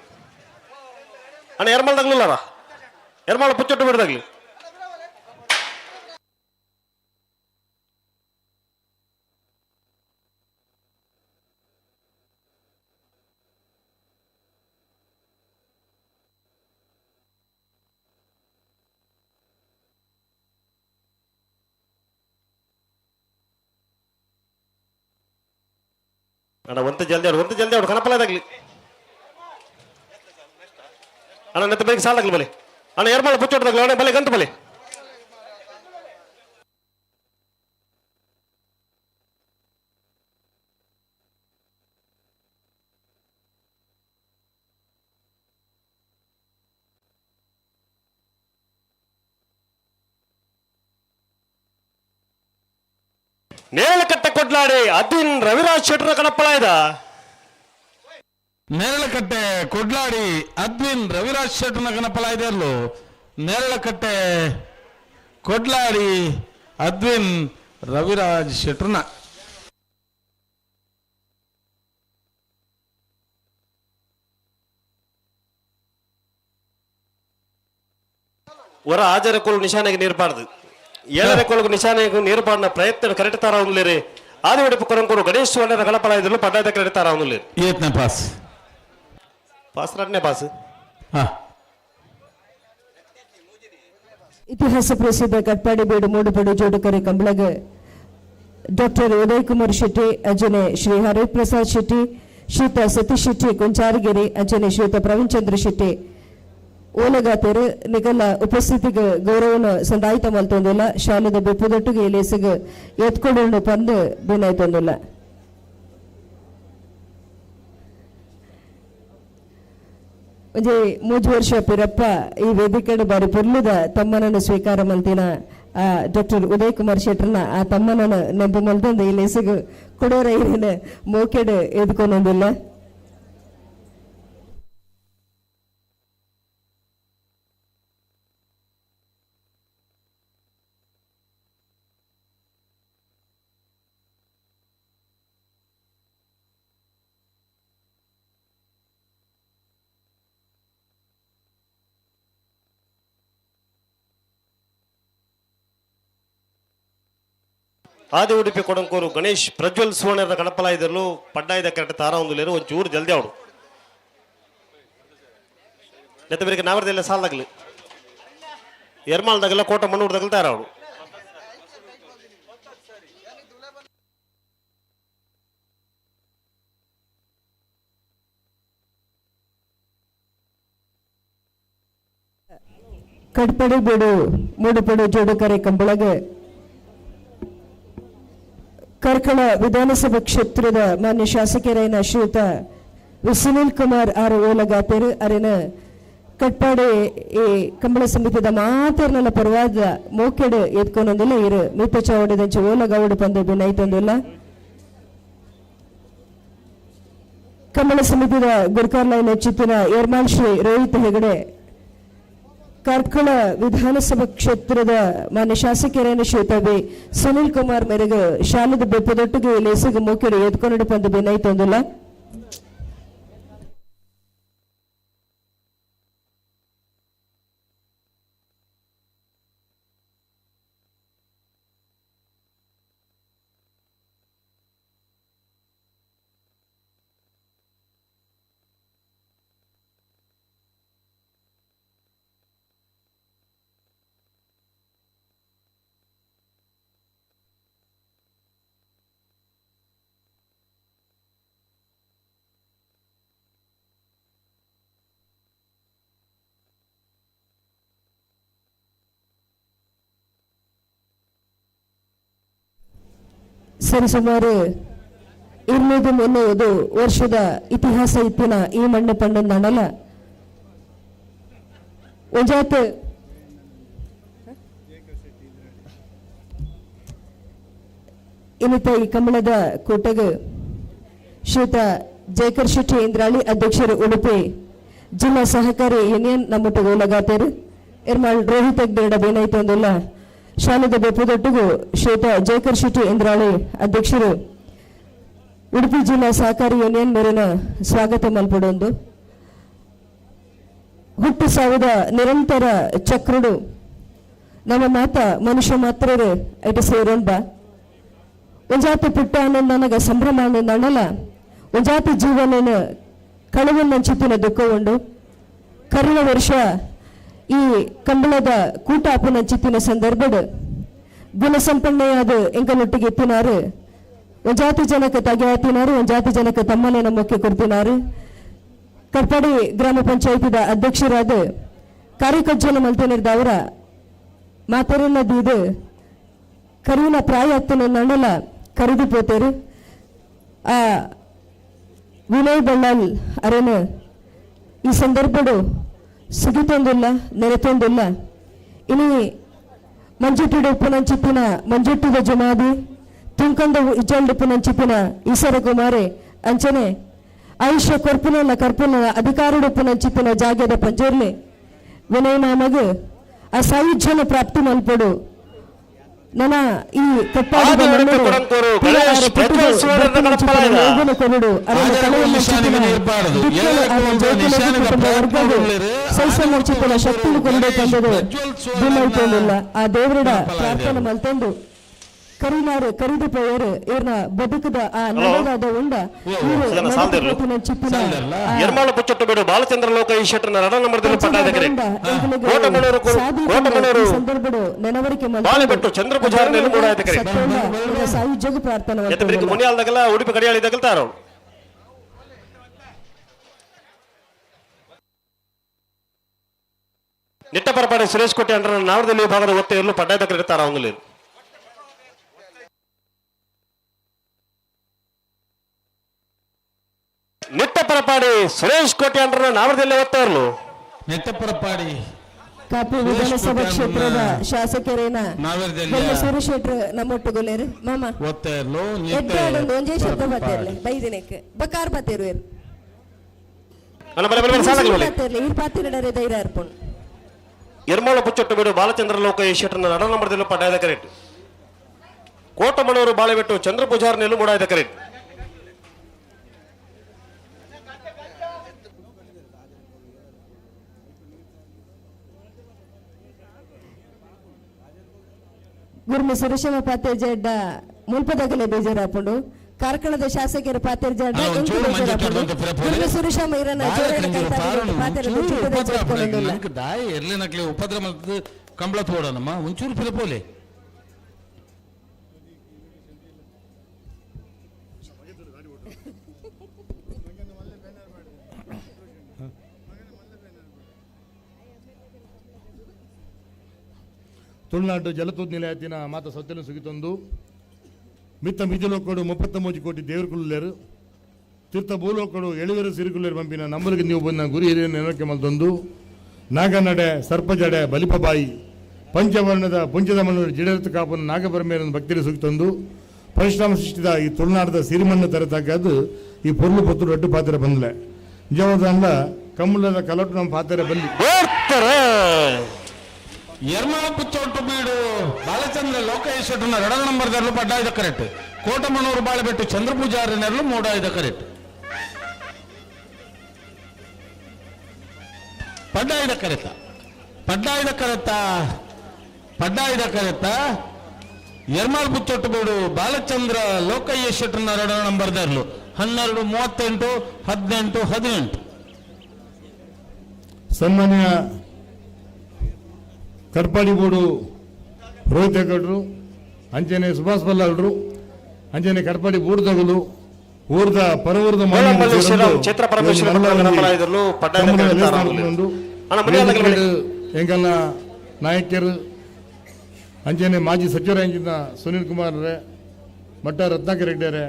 ಅಣ್ಣ ಎರ್ಮಾಳ್ ತಗ್ಲಿಲ್ಲಾರ ಎರ್ಮಾಳ ಪುಚ್ಚೊಟ್ಟು ಬಿಡ್ದಾಗ್ಲಿ. ಅಣ್ಣ ಒಂತ ಜಲ್ದಿ ಆಡು ಒಂತ ಜಲ್ದಿ ಆಡು ಕಣಪಲಾದಾಗ್ಲಿ ಅಣ್ಣ ನೆತ್ತ ಬೇಗ ಸಾಲಾಗ್ಲಿ ಬಲೆ ಅಣ್ಣ ಎರ್ಮಾಳ ಪುಚ್ಚೊಟ್ಟದಾಗ್ಲಿ ಅಣ್ಣ ಬಲೆ ಗಂಟು ಬಲೆ. ನೇರಳಕಟ್ಟೆ ಕೊಡ್ಲಾಡಿ ಅದಿನ್ ರವಿರಾಜ್ ಶೆಟ್ಟರ ಕಣಪ್ಪಲಾಯ್ದ. ನೇರಳಕಟ್ಟೆ ಕೊಡ್ಲಾಡಿ ಅದ್ವಿನ್ ರವಿರಾಜ್ ಶೆಟ್ಟರ್ನ ಕಣಪ್ಪಲಾಯ್ದರ್ಲು. ನೇರಳಕಟ್ಟೆ ಕೊಡ್ಲಾಡಿ ಅದ್ವಿನ್ ರವಿರಾಜ್ ಶೆಟ್ಟರ್ನ. ಹೊರ ಆಜರ ಕೋಲು ನಿಶಾನೆಗೆ ನೀರ್ಬಾರ್ದು ಏಳರ ಕೋಲುಗು ನಿಶಾನೆಗೆ ನೀರು ಪಾಡಿನ ಪ್ರಯತ್ನ ಕರೆಕ್ಟ್ ತಾರ ಒಂದ್ಲೇರಿ ಆದಿ ಉಡುಪು ಕೊರಂಕೂರು ಗಣೇಶ್ ಸುವರ್ಣರ ಕಣಪಲಾಯ್ದರ್ಲು ಪಡ್ಡಾಯ್ದ ಕರೆಕ್ಟ್ ತಾರ ಒಂದ್ಲೇರಿ. ಏತ್ನೇ ಪಾಸ್ ಪಾಸ್ ರಡ್ನೇ ಪಾಸ್. ಇತಿಹಾಸ ಪ್ರಸಿದ್ಧ ಕಟ್ಪಾಡಿ ಬೀಡು ಮೂಡುಪಡು ಜೋಡುಕರೆ ಕಂಬಳಗ ಡಾಕ್ಟರ್ ಉದಯ್ ಕುಮಾರ್ ಶೆಟ್ಟಿ ಅಂಜನೆ ಶ್ರೀ ಹರಿಪ್ರಸಾದ್ ಶೆಟ್ಟಿ ಶ್ರೀತ ಸತೀಶ್ ಶೆಟ್ಟಿ ಕೊಂಚಾರಗಿರಿ ಅಂಜನೆ ಶ್ರೀತ ಪ್ರವೀಣ್ ಚಂದ್ರ ಶೆಟ್ಟಿ ಓಲಗಾತೆರು ನಿಗಲ ಉಪಸ್ಥಿತಿಗೆ ಗೌರವನ ಸಂದಾಯಿತ ಮಲ್ತೊಂದಿಲ್ಲ. ಶಾಲೆದ ಬೆಪ್ಪುದೊಟ್ಟಿಗೆ ಲೇಸಿಗೆ ಎತ್ಕೊಂಡು ಪಂದು ಬಿನಾಯ್ತೊಂದಿಲ್ಲ. ಒಂಜಿ ಮೂಜು ವರ್ಷ ಪಿರಪ್ಪ ಈ ವೇದಿಕೆಡ್ ಬಾರಿ ಪೊರ್ಲುದ ತಮ್ಮನನ್ನು ಸ್ವೀಕಾರ ಮಲ್ತಿನ ಆ ಡಾಕ್ಟರ್ ಉದಯ್ ಕುಮಾರ್ ಶೆಟ್ಟರ್ನ ಆ ತಮ್ಮನನ್ನು ನೆಂಪು ಮಲ್ತೊಂದು ಈ ಲೇಸಿಗೆ ಕೊಡೋರ ಏನೇನು ಮೋಕೆಡ್ ಎದ್ಕೊಂಡೊಂದಿಲ್ಲ. ಆದಿ ಉಡುಪಿ ಕೊಡಂಕೂರು ಗಣೇಶ್ ಪ್ರಜ್ವಲ್ ಸುವರ್ಣರ ಕಣಪಲಾಯ್ದರ್ಲು ಪಡ್ಡಾಯ್ದ ಕರೆಕ್ಟ್ ತಾರ ಒಂದುಲೇರು ಒಂಚೂರು ಜಲ್ದಿ ಅವಡು ನೆತ್ತ ಬೇರೆ ನಾವರ್ದೆಲ್ಲ ಸಾಲದಾಗ್ಲಿ ಎರ್ಮಾಲ್ದಾಗಲ್ಲ ಕೋಟ ಮಣ್ಣೂರ್ದಾಗಲಿ ತಾರ ಅವಡು. ಕಟ್ಪಡಿ ಬೀಡು ಮೂಡುಪಡು ಜೋಡುಕರೆ ಕಂಬಳಗ ಕಾರ್ಕಳ ವಿಧಾನಸಭಾ ಕ್ಷೇತ್ರದ ಮಾನ್ಯ ಶಾಸಕರಾಯನ ಶ್ರೀಯುತ ಸುನಿಲ್ ಕುಮಾರ್ ಆರ್ ಓಲಗಾತೇರು ಅರೆನ ಕಟ್ಪಾಡಿ ಈ ಕಂಬಳ ಸಮಿತಿದ ಮಾತರ್ನಲ್ಲ ಪರವಾದ ಮೋಕೆಡು ಎತ್ಕೊಂಡೊಂದಿಲ್ಲ ಇರು ಮೀತ ಚಾವಡಿದಂಚ ಓಲಗಾವಡು ಪಂದು ಬಿನೈತೊಂದಿಲ್ಲ. ಕಂಬಳ ಸಮಿತಿದ ಗುರ್ಕಾರ್ಲೈನ್ ಚಿತ್ತಿನ ಏರ್ಮಾಲ್ ಶ್ರೀ ರೋಹಿತ್ ಹೆಗಡೆ ಕಾರ್ಕಳ ವಿಧಾನಸಭಾ ಕ್ಷೇತ್ರದ ಮಾನ್ಯ ಶಾಸಕರೇನ ಶ್ರೀಯುತ ಬಿ ಸುನಿಲ್ ಕುಮಾರ್ ಮೇರೆಗೆ ಶಾಲದ ಬೆಪ್ಪದೊಟ್ಟಿಗೆ ಲೇಸಿಗೆ ಮೋಕೆಡು ಎತ್ಕೊಂಡು ಪಂದು ಬಿನೈತೊಂದಿಲ್ಲ. ಸರಿಸುಮಾರು 203 ವರ್ಷದ ಇತಿಹಾಸ ಇತ್ತಿನ ಈ ಮಣ್ಣು ಪಂಡೊಂದಣಲ ಒಂಜಾತ್ ಇನ್ನಿತ ಈ ಕಮಲದ ಕೂಟಗ್ ಶ್ರೀಯುತ ಜಯಕರ್ ಶೆಟ್ಟಿ ಇಂದ್ರಾಳಿ ಅಧ್ಯಕ್ಷರು ಉಡುಪಿ ಜಿಲ್ಲಾ ಸಹಕಾರಿ ಯೂನಿಯನ್ ನಮ್ಮೊಟ್ಟಿಗೆ ಓಲಗಾತೇರು ಎರ್ಮಾಳ್ ರೋಹಿತ್ ಹೆಗ್ಡೆರಡ ಬೇನಾಯ್ತೊಂದಿಲ್ಲ. ಶಾಲೆದ ಬೆಪ್ಪದೊಟ್ಟಿಗೂ ಶ್ರೀಯುತ ಜಯಕರ್ ಶೆಟ್ಟಿ ಇಂದ್ರಾಳಿ ಅಧ್ಯಕ್ಷರು ಉಡುಪಿ ಜಿಲ್ಲಾ ಸಹಕಾರಿ ಯೂನಿಯನ್ ಮೇರಿನ ಸ್ವಾಗತ ಮಲ್ಪಡೊಂದು. ಹುಟ್ಟು ಸಾವಿದ ನಿರಂತರ ಚಕ್ರುಡು ನಮ್ಮ ಮಾತ ಮನುಷ್ಯ ಮಾತ್ರರು ಐಟ ಸೇರೊಂಬ ಒಂಜಾತಿ ಪುಟ್ಟ ಆನಂದ ನನಗ ಸಂಭ್ರಮ ಆನಂದ ಅಣ್ಣಲ ಒಂಜಾತಿ ಜೀವನ ಕಳವನ್ನಂಚಿತ್ತಿನ ದುಃಖ ಉಂಡು. ಕರಿನ ವರ್ಷ ಈ ಕಂಬಳದ ಕೂಟ ಅಪನಂಚಿತ್ತಿನ ಸಂದರ್ಭಡ್ ಗುಣಸಂಪನ್ನೆಯಾದ ಎಂಕಲೊಟ್ಟಿಗೆ ಎತ್ತಿನಾರು ಒಂಜಾತಿ ಜನಕ್ಕೆ ತಗೆಯಾತಿನಾರು ಒಂಜಾತಿ ಜನಕ್ಕೆ ತಮ್ಮನೆ ನಮ್ಮಕ್ಕೆ ಕೊಡ್ತಿನಾರು. ಕಟ್ಪಾಡಿ ಗ್ರಾಮ ಪಂಚಾಯತಿದ ಅಧ್ಯಕ್ಷರಾದ ಕಾರ್ಯಕಜ್ಜನ ಮಲ್ತಿನಿರ್ದವರ ಮಾತರನ್ನ ದೀದು ಕರಿನ ಪ್ರಾಯ ಅತ್ತನ ನಣ್ಣಲ ಕರಿದು ಪೋತೇರು. ಆ ವಿನಯ್ ಬಳ್ಳಾಲ್ ಅರೇನ ಈ ಸಂದರ್ಭಡು ಸುಗಿತೊಂದಿಲ್ಲ ನೆರೆತೊಂದಿಲ್ಲ. ಇನಿ ಮಂಜುಟ್ಟಿಡು ಉಪ್ಪುನಂಚಿತ್ತಿನ ಮಂಜುಟ್ಟಿದ ಜುಮಾದಿ ತುಂಕಂದ ಇಜ್ಜಂಡುಪ್ಪುನಂಚಿತ್ತಿನ ಈಸರ ಕುಮಾರೆ ಅಂಚನೆ ಆಯುಷ್ಯ ಕೊರ್ಪುನಲ್ಲ ಕರ್ಪುನ ಅಧಿಕಾರುಡು ಉಪ್ಪುನಂಚಿತ್ತಿನ ಜಾಗ್ಯದ ಪಂಜೂರ್ಲಿ ವಿನಯ್ ಮಾಮಗು ಆ ಸಾಯುಜ್ಯನ ಪ್ರಾಪ್ತಿ ಮಲ್ಪಡು ನನ್ನ ಈ ಶಕ್ತಿ ಕೊಂಡೊಯ್ತೊಂದಿಲ್ಲ. ಆ ದೇವರಡ ಪ್ರಾರ್ಥನೆ ಮಲ್ತೊಂದು ಕರಿನಾರು ಕರಿದು ಪೋಯರು ಇವ್ರನ್ನ ಬದುಕದ ಆ ನಡೆದಾದ ಉಂಡ ಎರ್ಮಾಳು ಪುಚ್ಚೊಟ್ಟು ಬೇಡು ಬಾಲಚಂದ್ರ ಲೋಕ ಈ ಶೆಟ್ಟರ್ನ ರಣ ನಂಬರ್ದಲ್ಲಿ ಪಟ್ಟಾಧಿಕಾರಿ ಕೋಟಮಣೂರು ಸಂದರ್ಭಡು ನೆನವರಿಕೆ ಬಾಳೆಬೆಟ್ಟು ಚಂದ್ರ ಪೂಜಾರಿ ಮೂಡಾಧಿಕಾರಿ ಸಾಯುಜ್ಯಗೂ ಪ್ರಾರ್ಥನೆ ಮುನಿಯಾಲ್ದಾಗಲ್ಲ ಉಡುಪಿ ಕಡಿಯಾಳಿದಾಗಲ್ತಾರ. ನಿಟ್ಟಪರಪಾಡಿ ಸುರೇಶ್ ಕೋಟೆ ಅಂಡ್ರ ನಾವರದಲ್ಲಿ ವಿಭಾಗದ ಒತ್ತೆ ಇರಲು ಪಡ್ಡಾಯದ ಇರ್ತಾರ ಅವಂಗಲಿ. ನಿಟ್ಟಪರಪಾಡಿ ಸುರೇಶ್ ಕೋಟೆ ಅಂಡ್ರ ನಾವರದಲ್ಲಿ ಒತ್ತೆ ಇರಲು ನೆಟ್ಟಪರಪಾಡಿ ಕಾಪು ವಿಧಾನಸಭಾ ಕ್ಷೇತ್ರದ ಶಾಸಕರೇನ ಸುರೇಶ್ ಶೆಟ್ರು ನಮ್ಮೊಟ್ಟುಗೊಲ್ಲೇರು ಮಾಮ ಒಂಜೇ ಶಬ್ದ ಬತ್ತೇರ್ಲೆ ಬೈದಿನಕ್ಕೆ ಬಕಾರ್ ಬತ್ತೇರು ಪಾತಿರಡರೆ ಧೈರ್ಯ ಅರ್ಪಣ್. ಎರ್ಮಾಳು ಪುಚ್ಚೊಟ್ಟು ಬೇಡು ಬಾಲಚಂದ್ರ ಲೋಕ ಈ ಶೆಟ್ಟರ್ನ ನಡ ನಂಬರ್ದಲ್ಲಿ ಪಡ್ಡಾಯದ ಕರೆಟ್ ಕೋಟಮಣೂರು ಬಾಳೆಬೆಟ್ಟು ಚಂದ್ರ ಪೂಜಾರ್ ನೆಲ್ಲು ಮೂಡಾಯದ ಕರೆಟ್. ಗುರುಮಿ ಸುರೇಶನ ಪಾತೇರ್ ಜಡ್ಡ ಮುಲ್ಪದಗಲೆ ಬೇಜಾರಾಪುಂಡು ಕಾರ್ಕಳದ ಶಾಸಕರ ಪಾತೇರ್ ಜಡ್ಡ ಗುರುಮಿ ಸುರೇಶಮ್ಮ ಇರನ ದಾಯಿ ಎರ್ಲಿ ನಕ್ಲಿ ಉಪದ್ರ ಮಲ್ತದ್ದು ಕಂಬಳ ತೋಡನಮ್ಮ ಒಂಚೂರು ಪಿಲಪೋಲೆ. ತುಳುನಾಡು ಜಲತೂತ್ ನಿಲಯತಿನ ಮಾತ ಸತ್ಯನ ಸುಗಿತೊಂದು ಮಿತ್ತ ಮಿಜಲೋಕಡು 33 ಕೋಟಿ ದೇವರುಕುಲ್ಲೇರು ತೀರ್ಥ ಭೂಲೋಕಡು ಎಳುವೆರ ಸಿರುಕುಲ್ಲೇರು ಪಂಪಿನ ನಂಬರಿಗೆ ನೀವು ಬಂದ ಗುರಿ ಹಿರಿಯ ನೆನಕೆ ಮಲ್ತೊಂದು ನಾಗನಡೆ ಸರ್ಪಜಡೆ ಬಲಿಪಬಾಯಿ ಪಂಚವರ್ಣದ ಪುಂಜದ ಮಣ್ಣು ಜಿಡರತ ಕಾಪನ ನಾಗಪರಮೇರನ ಭಕ್ತರು ಸುಗಿತೊಂದು ಪರಿಶ್ರಮ ಸೃಷ್ಟಿದ ಈ ತುಳುನಾಡದ ಸಿರಿಮಣ್ಣು ತರತಕ್ಕದ್ದು ಈ ಪೊರ್ಲು ಪೊತ್ತು ರಡ್ಡು ಪಾತ್ರೆ ಬಂದಲೆ ನಿಜವಾದ ಕಮ್ಮುಲದ ಕಲಟು ನಮ್ಮ ಪಾತ್ರೆ ಬಲ್ಲಿ ಎರ್ಮಾಳ ಪುಚ್ಚೊಟ್ಟು ಬೀಡು ಬಾಲಚಂದ್ರ ಲೋಕೇಶ್ವರನ ಎರಡನೇ ನಂಬರ್ ದರ್ಲು ಪಡ್ಡಾಯ್ದ ಕರೆಕ್ಟ್ ಕೋಟಮಣೂರು ಬಾಳೆಬೆಟ್ಟು ಚಂದ್ರಪೂಜಾರಿ ನೆರಳು ಮೂಡಾಯ್ದ ಕರೆಕ್ಟ್ ಪಡ್ಡಾಯ್ದ ಕರೆತ ಪಡ್ಡಾಯ್ದ ಕರೆತ ಪಡ್ಡಾಯ್ದ ಕರೆತ ಎರ್ಮಾಳ್ ಪುಚ್ಚೊಟ್ಟು ಬೀಡು ಬಾಲಚಂದ್ರ ಲೋಕಯ್ಯ ಶೆಟ್ಟರ್ನ ಎರಡನೇ ನಂಬರ್ ದರ್ಲು 12 38 18 18. ಸನ್ಮಾನ್ಯ ಕಡ್ಪಾಡಿ ಬೋಡು ರೋಹಿತ್ ಹೆಗಡ್ರು ಅಂಚನೆ ಸುಭಾಷ್ ಬಲ್ಲಾಳ್ರು ಅಂಚನೆ ಕಡ್ಪಾಡಿ ಬೂಡ್ದಗಲು ಊರ್ದ ಪರವೂರ್ದ ಎಂಕಲ್ನ ನಾಯಕರು ಅಂಚನೆ ಮಾಜಿ ಸಚಿವರಾಗಿದ್ದ ಸುನೀಲ್ ಕುಮಾರ್ ರೇ ಮಟ್ಟ ರತ್ನಾಕರ್ ರೆಡ್ಡಿಯರೇ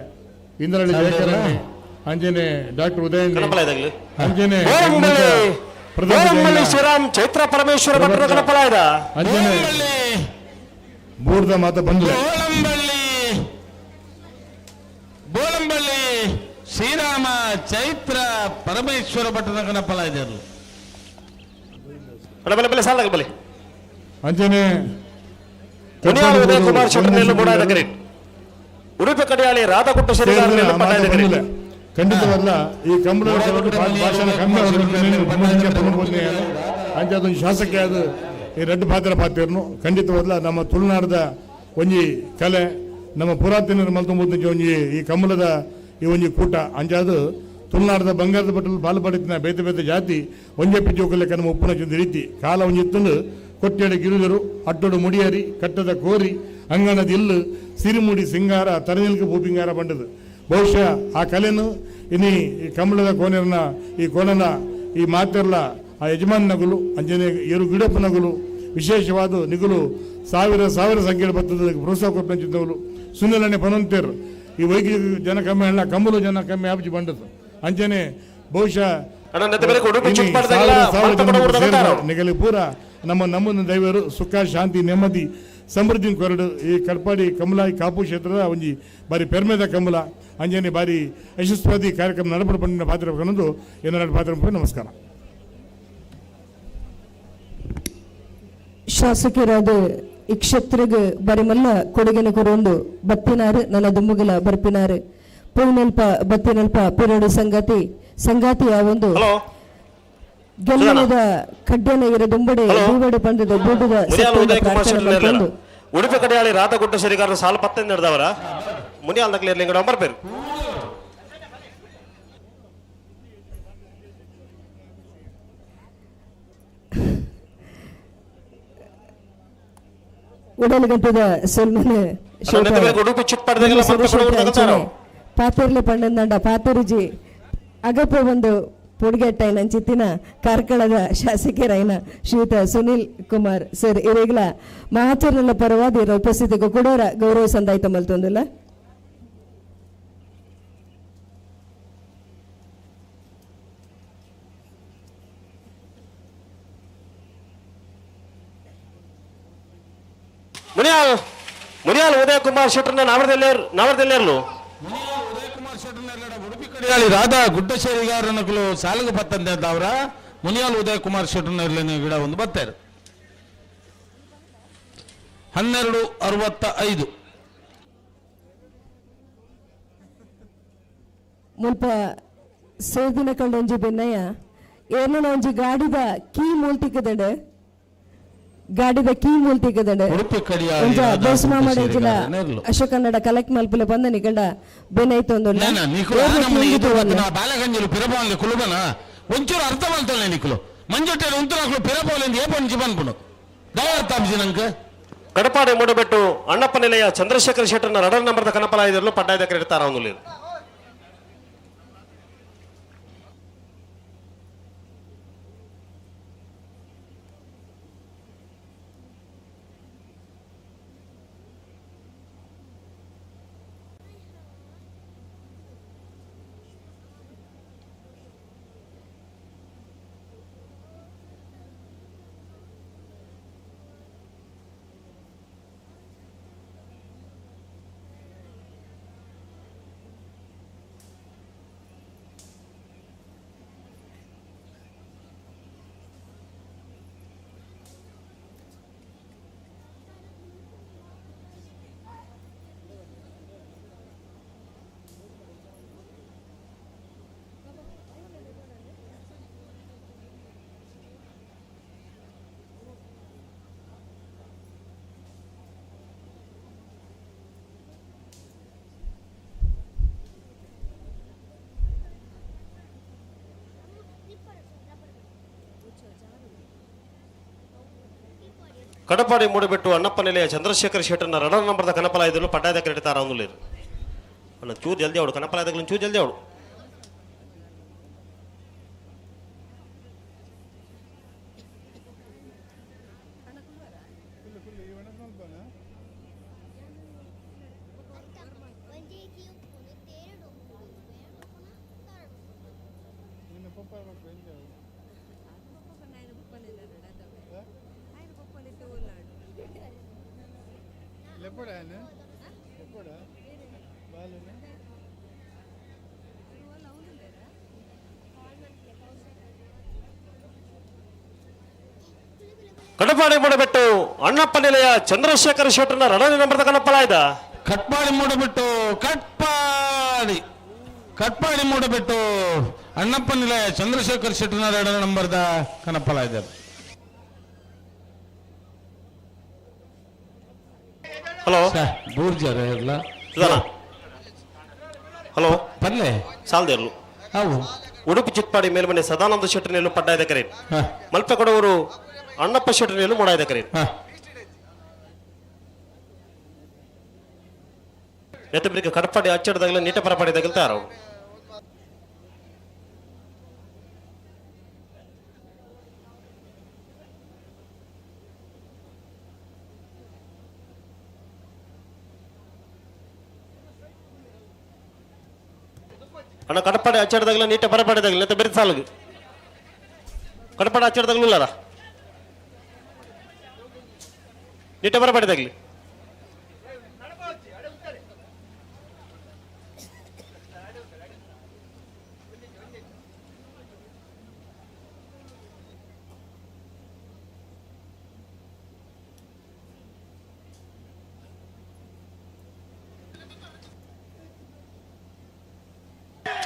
ಇಂದ್ರಳ್ಳಿ ಜಯಕರ್ ಅಂಚನೆ ಡಾಕ್ಟರ್ ಉದಯ ಅಂಚನೆ ಶ್ರೀರಾಮ್ ಚೈತ್ರ ಪರಮೇಶ್ವರ ಭಟ್ರ ಗಣಪಲಾಯದ ಅಂಚನೆ ಬೂರ್ದ ಮಾತ ಬಂದು ಬೋಳಂಬಳ್ಳಿ ಬೋಳಂಬಳ್ಳಿ ಶ್ರೀರಾಮ ಚೈತ್ರ ಪರಮೇಶ್ವರ ಭಟ್ರ ಗಣಪಲಾಯದರು ಬಲೆ ಅಂಚನೆ ಉದಯ ಕುಮಾರ್ ಶೆಟ್ಟರ್ ಮೂಡಾದ ಕರೆಕ್ಟ್ ಉಡುಪಿ ಕಡಿಯಾಳಿ ರಾಧಾಕುಟ್ಟ ಶೆಟ್ಟಿ ಖಂಡಿತವಲ್ಲ ಈ ಕಂಬಳ ಭಾಷಣ ಕಮ್ಮಿ ಅಂಚ ಅದೊಂದು ಶಾಸಕ ಅದು ಈ ರಡ್ಡು ಪಾತ್ರ ಪಾತ್ರನು ಖಂಡಿತವಲ್ಲ ನಮ್ಮ ತುಳುನಾಡದ ಒಂಜಿ ಕಲೆ ನಮ್ಮ ಪುರಾತನ ಮಲ್ತೊಂಬತ್ತು ಒಂಜಿ ಈ ಕಮಲದ ಈ ಒಂಜಿ ಕೂಟ ಅಂಚಾದು ತುಳುನಾಡದ ಬಂಗಾರದ ಬಟ್ಟಲು ಪಾಲು ಪಡಿತಿನ ಬೇತೆ ಬೇತೆ ಜಾತಿ ಒಂಜೆ ಪಿಚ್ಚೋಕಲೆ ನಮ್ಮ ಉಪ್ಪುನ ಚೊಂದು ರೀತಿ ಕಾಲ ಒಂಜಿ ಇತ್ತಂದು ಕೊಟ್ಟೆಡೆ ಗಿರುದರು ಅಟ್ಟೋಡು ಮುಡಿಯರಿ ಕಟ್ಟದ ಕೋರಿ ಅಂಗಣದ ಇಲ್ಲು ಸಿರಿಮುಡಿ ಸಿಂಗಾರ ತರನಿಲ್ಕ ಭೂಪಿಂಗಾರ ಬಂಡದು ಬಹುಶಃ ಆ ಕಲೆನು ಇನಿ ಈ ಕಮಲದ ಕೋನೆರ್ನ ಈ ಕೋಣನ ಈ ಮಾತೆರ್ಲ ಆ ಯಜಮಾನ್ ನಗುಲು ಅಂಜನೆ ಏರು ಗಿಡಪ್ಪ ನಗುಲು ವಿಶೇಷವಾದ ನಿಗುಲು ಸಾವಿರ ಸಾವಿರ ಸಂಖ್ಯೆ ಬರ್ತದೆ ಪ್ರೋತ್ಸಾಹ ಕೊಟ್ಟಂಚಿದ್ದವರು ಸುನಿಲನೆ ಪನಂತೇರು ಈ ವೈದ್ಯ ಜನ ಕಮ್ಮಿ ಅಲ್ಲ ಕಮ್ಮಲು ಜನ ಕಮ್ಮಿ ಆಬ್ಜಿ ಬಂಡದು ಅಂಚನೆ ಬಹುಶಃ ನಿಗಲಿ ಪೂರ ನಮ್ಮ ನಮ್ಮನ್ನ ದೈವರು ಸುಖ ಶಾಂತಿ ನೆಮ್ಮದಿ ಸಮೃದ್ಧಿ ಕೊರಡು ಈ ಕಡ್ಪಾಡಿ ಕಮಲ ಈ ಕಾಪು ಕ್ಷೇತ್ರದ ಒಂಜಿ ಬಾರಿ ಪೆರ್ಮೆದ ಕಮಲ ಅಂಜನೆ ಬಾರಿ ಯಶಸ್ವಾದಿ ಕಾರ್ಯಕ್ರಮ ನಡಪಡ ಪಂಡಿನ ಪಾತ್ರ ಅನ್ನೋದು ಏನಾರು ಪಾತ್ರ ನಮಸ್ಕಾರ. ಶಾಸಕರಾದ ಈ ಕ್ಷೇತ್ರಗ್ ಬರಿಮಲ್ಲ ಕೊಡುಗೆನ ಕೊರೊಂದು ಬತ್ತಿನಾರು ನನ್ನ ದುಮ್ಮುಗಲ ಬರ್ಪಿನಾರು ಪೂರ್ಣಲ್ಪ ಬತ್ತಿನಲ್ಪ ಪಿರಡು ಸಂಗತಿ ಸಂಗಾತಿ ಆ ಒಂದು ಗೆಲ್ಲದ ಕಡ್ಡನ ಇರದುಂಬಡೆ ದೂವಡೆ ಪಂಡದ ಬೂಡುದ ಉಡುಪಿ ಕಡೆಯಾಳಿ ರಾಧಗುಡ್ಡ ಶರಿಗಾರರು ಸಾಲು ಪತ್ತೆ ನಡೆದವರ ಮುನಿಯಾಲ್ ನಗಲಿ ಬರ್ಬೇರು ಉಡಲ್ಗಂಟದ ಸಲ್ಮಾನ್ ಪಾತೆರ್ಲೆ ಪಂಡಂದಂಡ ಪಾತೆರುಜಿ ಅಗಪ ಒಂದು ಪುಡ್ಗೆಟ್ಟೈನ ಅಂಚಿತ್ತಿನ ಕಾರ್ಕಳದ ಶಾಸಕರೈನ ಶ್ರೀಯುತ ಸುನೀಲ್ ಕುಮಾರ್ ಸರ್ ಇರೇಗ್ಲ ಮಹಾಚರ್ನಲ್ಲ ಪರವಾದ ಇರೋ ಉಪಸ್ಥಿತಿಗೂ ಕೂಡ ಗೌರವ ಸಂದಾಯ್ತ ಮಲ್ತೊಂದಿಲ್ಲ. ಮುನಿಯಾಲ್ ಮುನಿಯಾಲ್ ಉದಯ ಕುಮಾರ್ ಶೆಟ್ಟರ್ನ ನಾವರದಲ್ಲೇರ್ಲು ರಾಧಾ ಗುಡ್ಡಶೇರಿಗಾರನಕಲು ಸಾಲಗ ಬತ್ತಂತೆ ಅವರ ಮುನಿಯಾಲ್ ಉದಯ ಕುಮಾರ್ ಶೆಟ್ಟರ್ನ ಗಿಡ ಒಂದು ಬತ್ತಾರೆ. 12:65 ಮುಲ್ಪ ಸೇದಿನ ಕಂಡೊಂಜಿ ಬೆನ್ನಯ್ಯ ಏರ್ನ ಒಂಜಿ ಗಾಡಿದ ಕೀ ಮೂಲ್ತಿಕ್ಕದಂಡೆ ಗಾಡಿದ ಕೀ ಮೂಲ್ತಿಕ್ಕದಂಡೆ ಅಶೋಕ್ ಕನ್ನಡ ಕಲೆಕ್ಟ್ ಮಲ್ಪುಲ ಬಂದ ನಿಗಂಡ ಬೆನ್ನೈತು ಒಂದು ಬಾಲಗಂಜಲು ಪಿರಬಾನ್ಲೆ ಕುಲುಬನ ಒಂಚೂರು ಅರ್ಥ ಮಾಡ್ತಾನೆ ನಿಕುಲು ಮಂಜೊಟ್ಟೆ ಉಂತುನಾಕ್ಲು ಪಿರಬೋಲೆಂದು ಏ ಪಂಚಿ ಬನ್ಪುನು ದಯಾರ್ಥಾಂಶಿ ನಂಗೆ. ಕಡಪಾಡಿ ಮೂಡಬೆಟ್ಟು ಅಣ್ಣಪ್ಪ ನಿಲಯ ಚಂದ್ರಶೇಖರ್ ಶೆಟ್ಟರ್ನ ರಡರ್ ನಂಬರ್ದ ಕನಪಲಾಯದಲ್ಲೂ ಪಡ್ಡಾಯದ ಕ್ರೆಡಿಟ್ ತಾರ ಕಡಪಾಡಿ ಮೂಡಬೆಟ್ಟು ಅಣ್ಣಪ್ಪ ನಿಲಯ ಚಂದ್ರಶೇಖರ್ ಶೆಟ್ಟರ್ನ ರಡರ್ ನಂಬರ್ದ ಕನಪಲಾಯದಲ್ಲೂ ಪಟ್ಟಾಯದ ಕ್ರೆಡಿಟ್ ತಾರ ಅಣ್ಣ ಚೂರು ಜಲ್ದಿ ಅವಳು ಕನಪಲಾಯದಗಳು ಚೂರು ಜಲ್ದಿ ಅವಳು. ಕಡಪಾಡಿ ಮೂಡಬೆಟ್ಟು ಅಣ್ಣಪ್ಪ ನಿಲಯ ಚಂದ್ರಶೇಖರ್ ಶೆಟ್ಟರ್ನ ರಡನೆ ನಂಬರ್ದ ಕನಪಲಾಯ್ದ. ಕಟ್ಪಾಡಿ ಮೂಡಬೆಟ್ಟು ಕಟ್ಪಾಡಿ ಕಟ್ಪಾಡಿ ಮೂಡಬೆಟ್ಟು ಅಣ್ಣಪ್ಪ ನಿಲಯ ಚಂದ್ರಶೇಖರ್ ಶೆಟ್ಟರ್ನ ಎರಡನೇ ನಂಬರ್ದ ಕನಪಲಾಯ್ದ. ಹಲೋ ಬೂರ್ಜರ ಇರಲ್ಲ. ಹಲೋ ಪಲ್ಲೆ ಸಾಲದೇರ್ಲು ಅವು ಉಡುಪಿ ಚಿತ್ಪಾಡಿ ಮೇಲ್ಮನೆ ಸದಾನಂದ ಶೆಟ್ಟರ್ನೆಲ್ಲು ಪಡ್ಡಾಯದ ಕರೆ. ಮಲ್ಪೆ ಕೊಡವರು ಅಣ್ಣಪ್ಪ ಶೆಟ್ಟರ್ನೆಲ್ಲು ಮೂಡಾಯದ ಕರೆ. ನೆತ್ತಬರಿಗೆ ಕಡಪಾಡಿ ಅಚ್ಚಡದಾಗಲ ನೀಟ ಪರಪಾಡಿದಾಗಲ ತಾರವು. ಅಣ್ಣ ಕಡಪಾಡಿ ಅಚ್ಚಡದಾಗಲ ನೀಟ ಪರಪಾಡಿದಾಗಲ ನೆತ್ತ ಬೇರೆ ಸಾಲಗ ಕಡಪಾಡಿ ಅಚ್ಚಡದಾಗಲೂ ಇಲ್ಲಾರ ನೀಟ ಬರಪಾಡಿದಾಗಲಿ.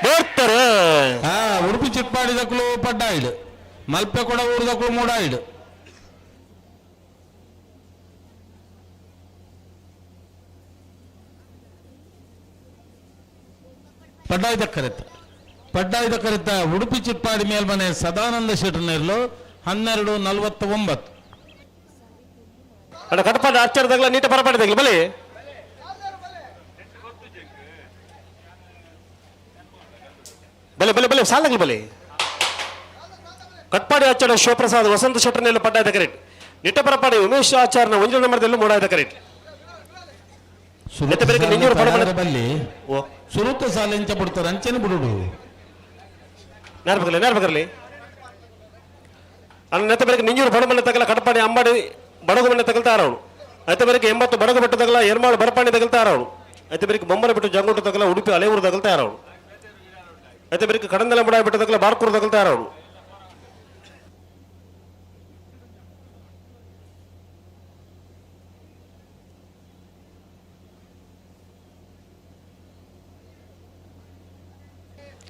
ಬರ್ತಾರೆ. ಉಡುಪಿ ಚಿಟ್ಪಾಡಿದಕ್ಕಲು ಪಡ್ಡಾಯಿಡು ಮಲ್ಪೆ ಕೂಡ ಊರ್ದಕ್ಕಲು ಮೂಡಾಯಿಡು. ಪಡ್ಡಾಯ್ದ ಕರೆತ ಪಡ್ಡಾಯ್ದ ಕರೆತ ಉಡುಪಿ ಚಿಟ್ಪಾಡಿ ಮೇಲ್ಮನೆ ಸದಾನಂದ ಶೆಟ್ಟರ್ನೆರ್ಲು 12:49. ಅಣ್ಣ ಕಡಪಾಡಿ ಅಚ್ಚರದಾಗಲ ನೀಟ ಬರಪಾಡಿದಾಗಲಿ ಬಲಿ. ಬಲೆ ಬಲೆ ಬಲೆ ಸಾಲಾಗಲಿ ಬಲೆ. ಕಟ್ಪಾಡಿ ಆಚಾರ್ಯ ಶಿವಪ್ರಸಾದ್ ವಸಂತ ಶೆಟ್ಟರ್ನೆಲ್ಲ ಪಡ್ಡಾಯ್ದ ಕರೆಕ್ಟ್. ನಿಟ್ಟಪರಪಾಡಿ ಉಮೇಶ್ ಆಚಾರ್ಯನ ಒಂಜಿ ನಂಬರ್ದಲ್ಲೂ ಮೂಡಾಯ್ದ ಕರೆಕ್ಟ್. ಸುರುತ ಸಾಲ ಎಂಚ ಬಿಡ್ತಾರೆ ಅಂಚನೆ ಬಿಡುಡು. ನೇರ ಬಗರ್ಲಿ ಅಣ್ಣ ನೆತ್ತ ಬೆಳಗ್ಗೆ ನಿಂಜೂರು ಬಡಮನೆ ತಗಲ ಕಡಪಾಡಿ ಅಂಬಾಡಿ ಬಡಗು ಮನೆ ತಗಲ್ತಾರ ಅವಳು. ಐತೆ ಬೆಳಗ್ಗೆ 80 ಬಡಗು ಬೆಟ್ಟು ತಗಲ ಎರ್ಮಾಳು ಬರಪಾಣಿ ತಗಲ್ತಾರ ಅವಳು. ಐತೆ ಬೆಳಗ್ಗೆ ಬೊಮ್ಮನ ಬಿಟ್ಟು ಜಂಗುಟ್ಟು ತಗಲ ಉಡುಪಿ ಹಳೆಯೂರು ತಗಲ್ತಾರ ಅವಳು. ಐತೆ ಬೆಳಗ್ಗೆ ಕಡಂದಲ ಬುಡ ಬಿಟ್ಟು ತಗಲ ಬಾರ್ಕೂರು ತಗಲ್ತಾರ ಅವಳು.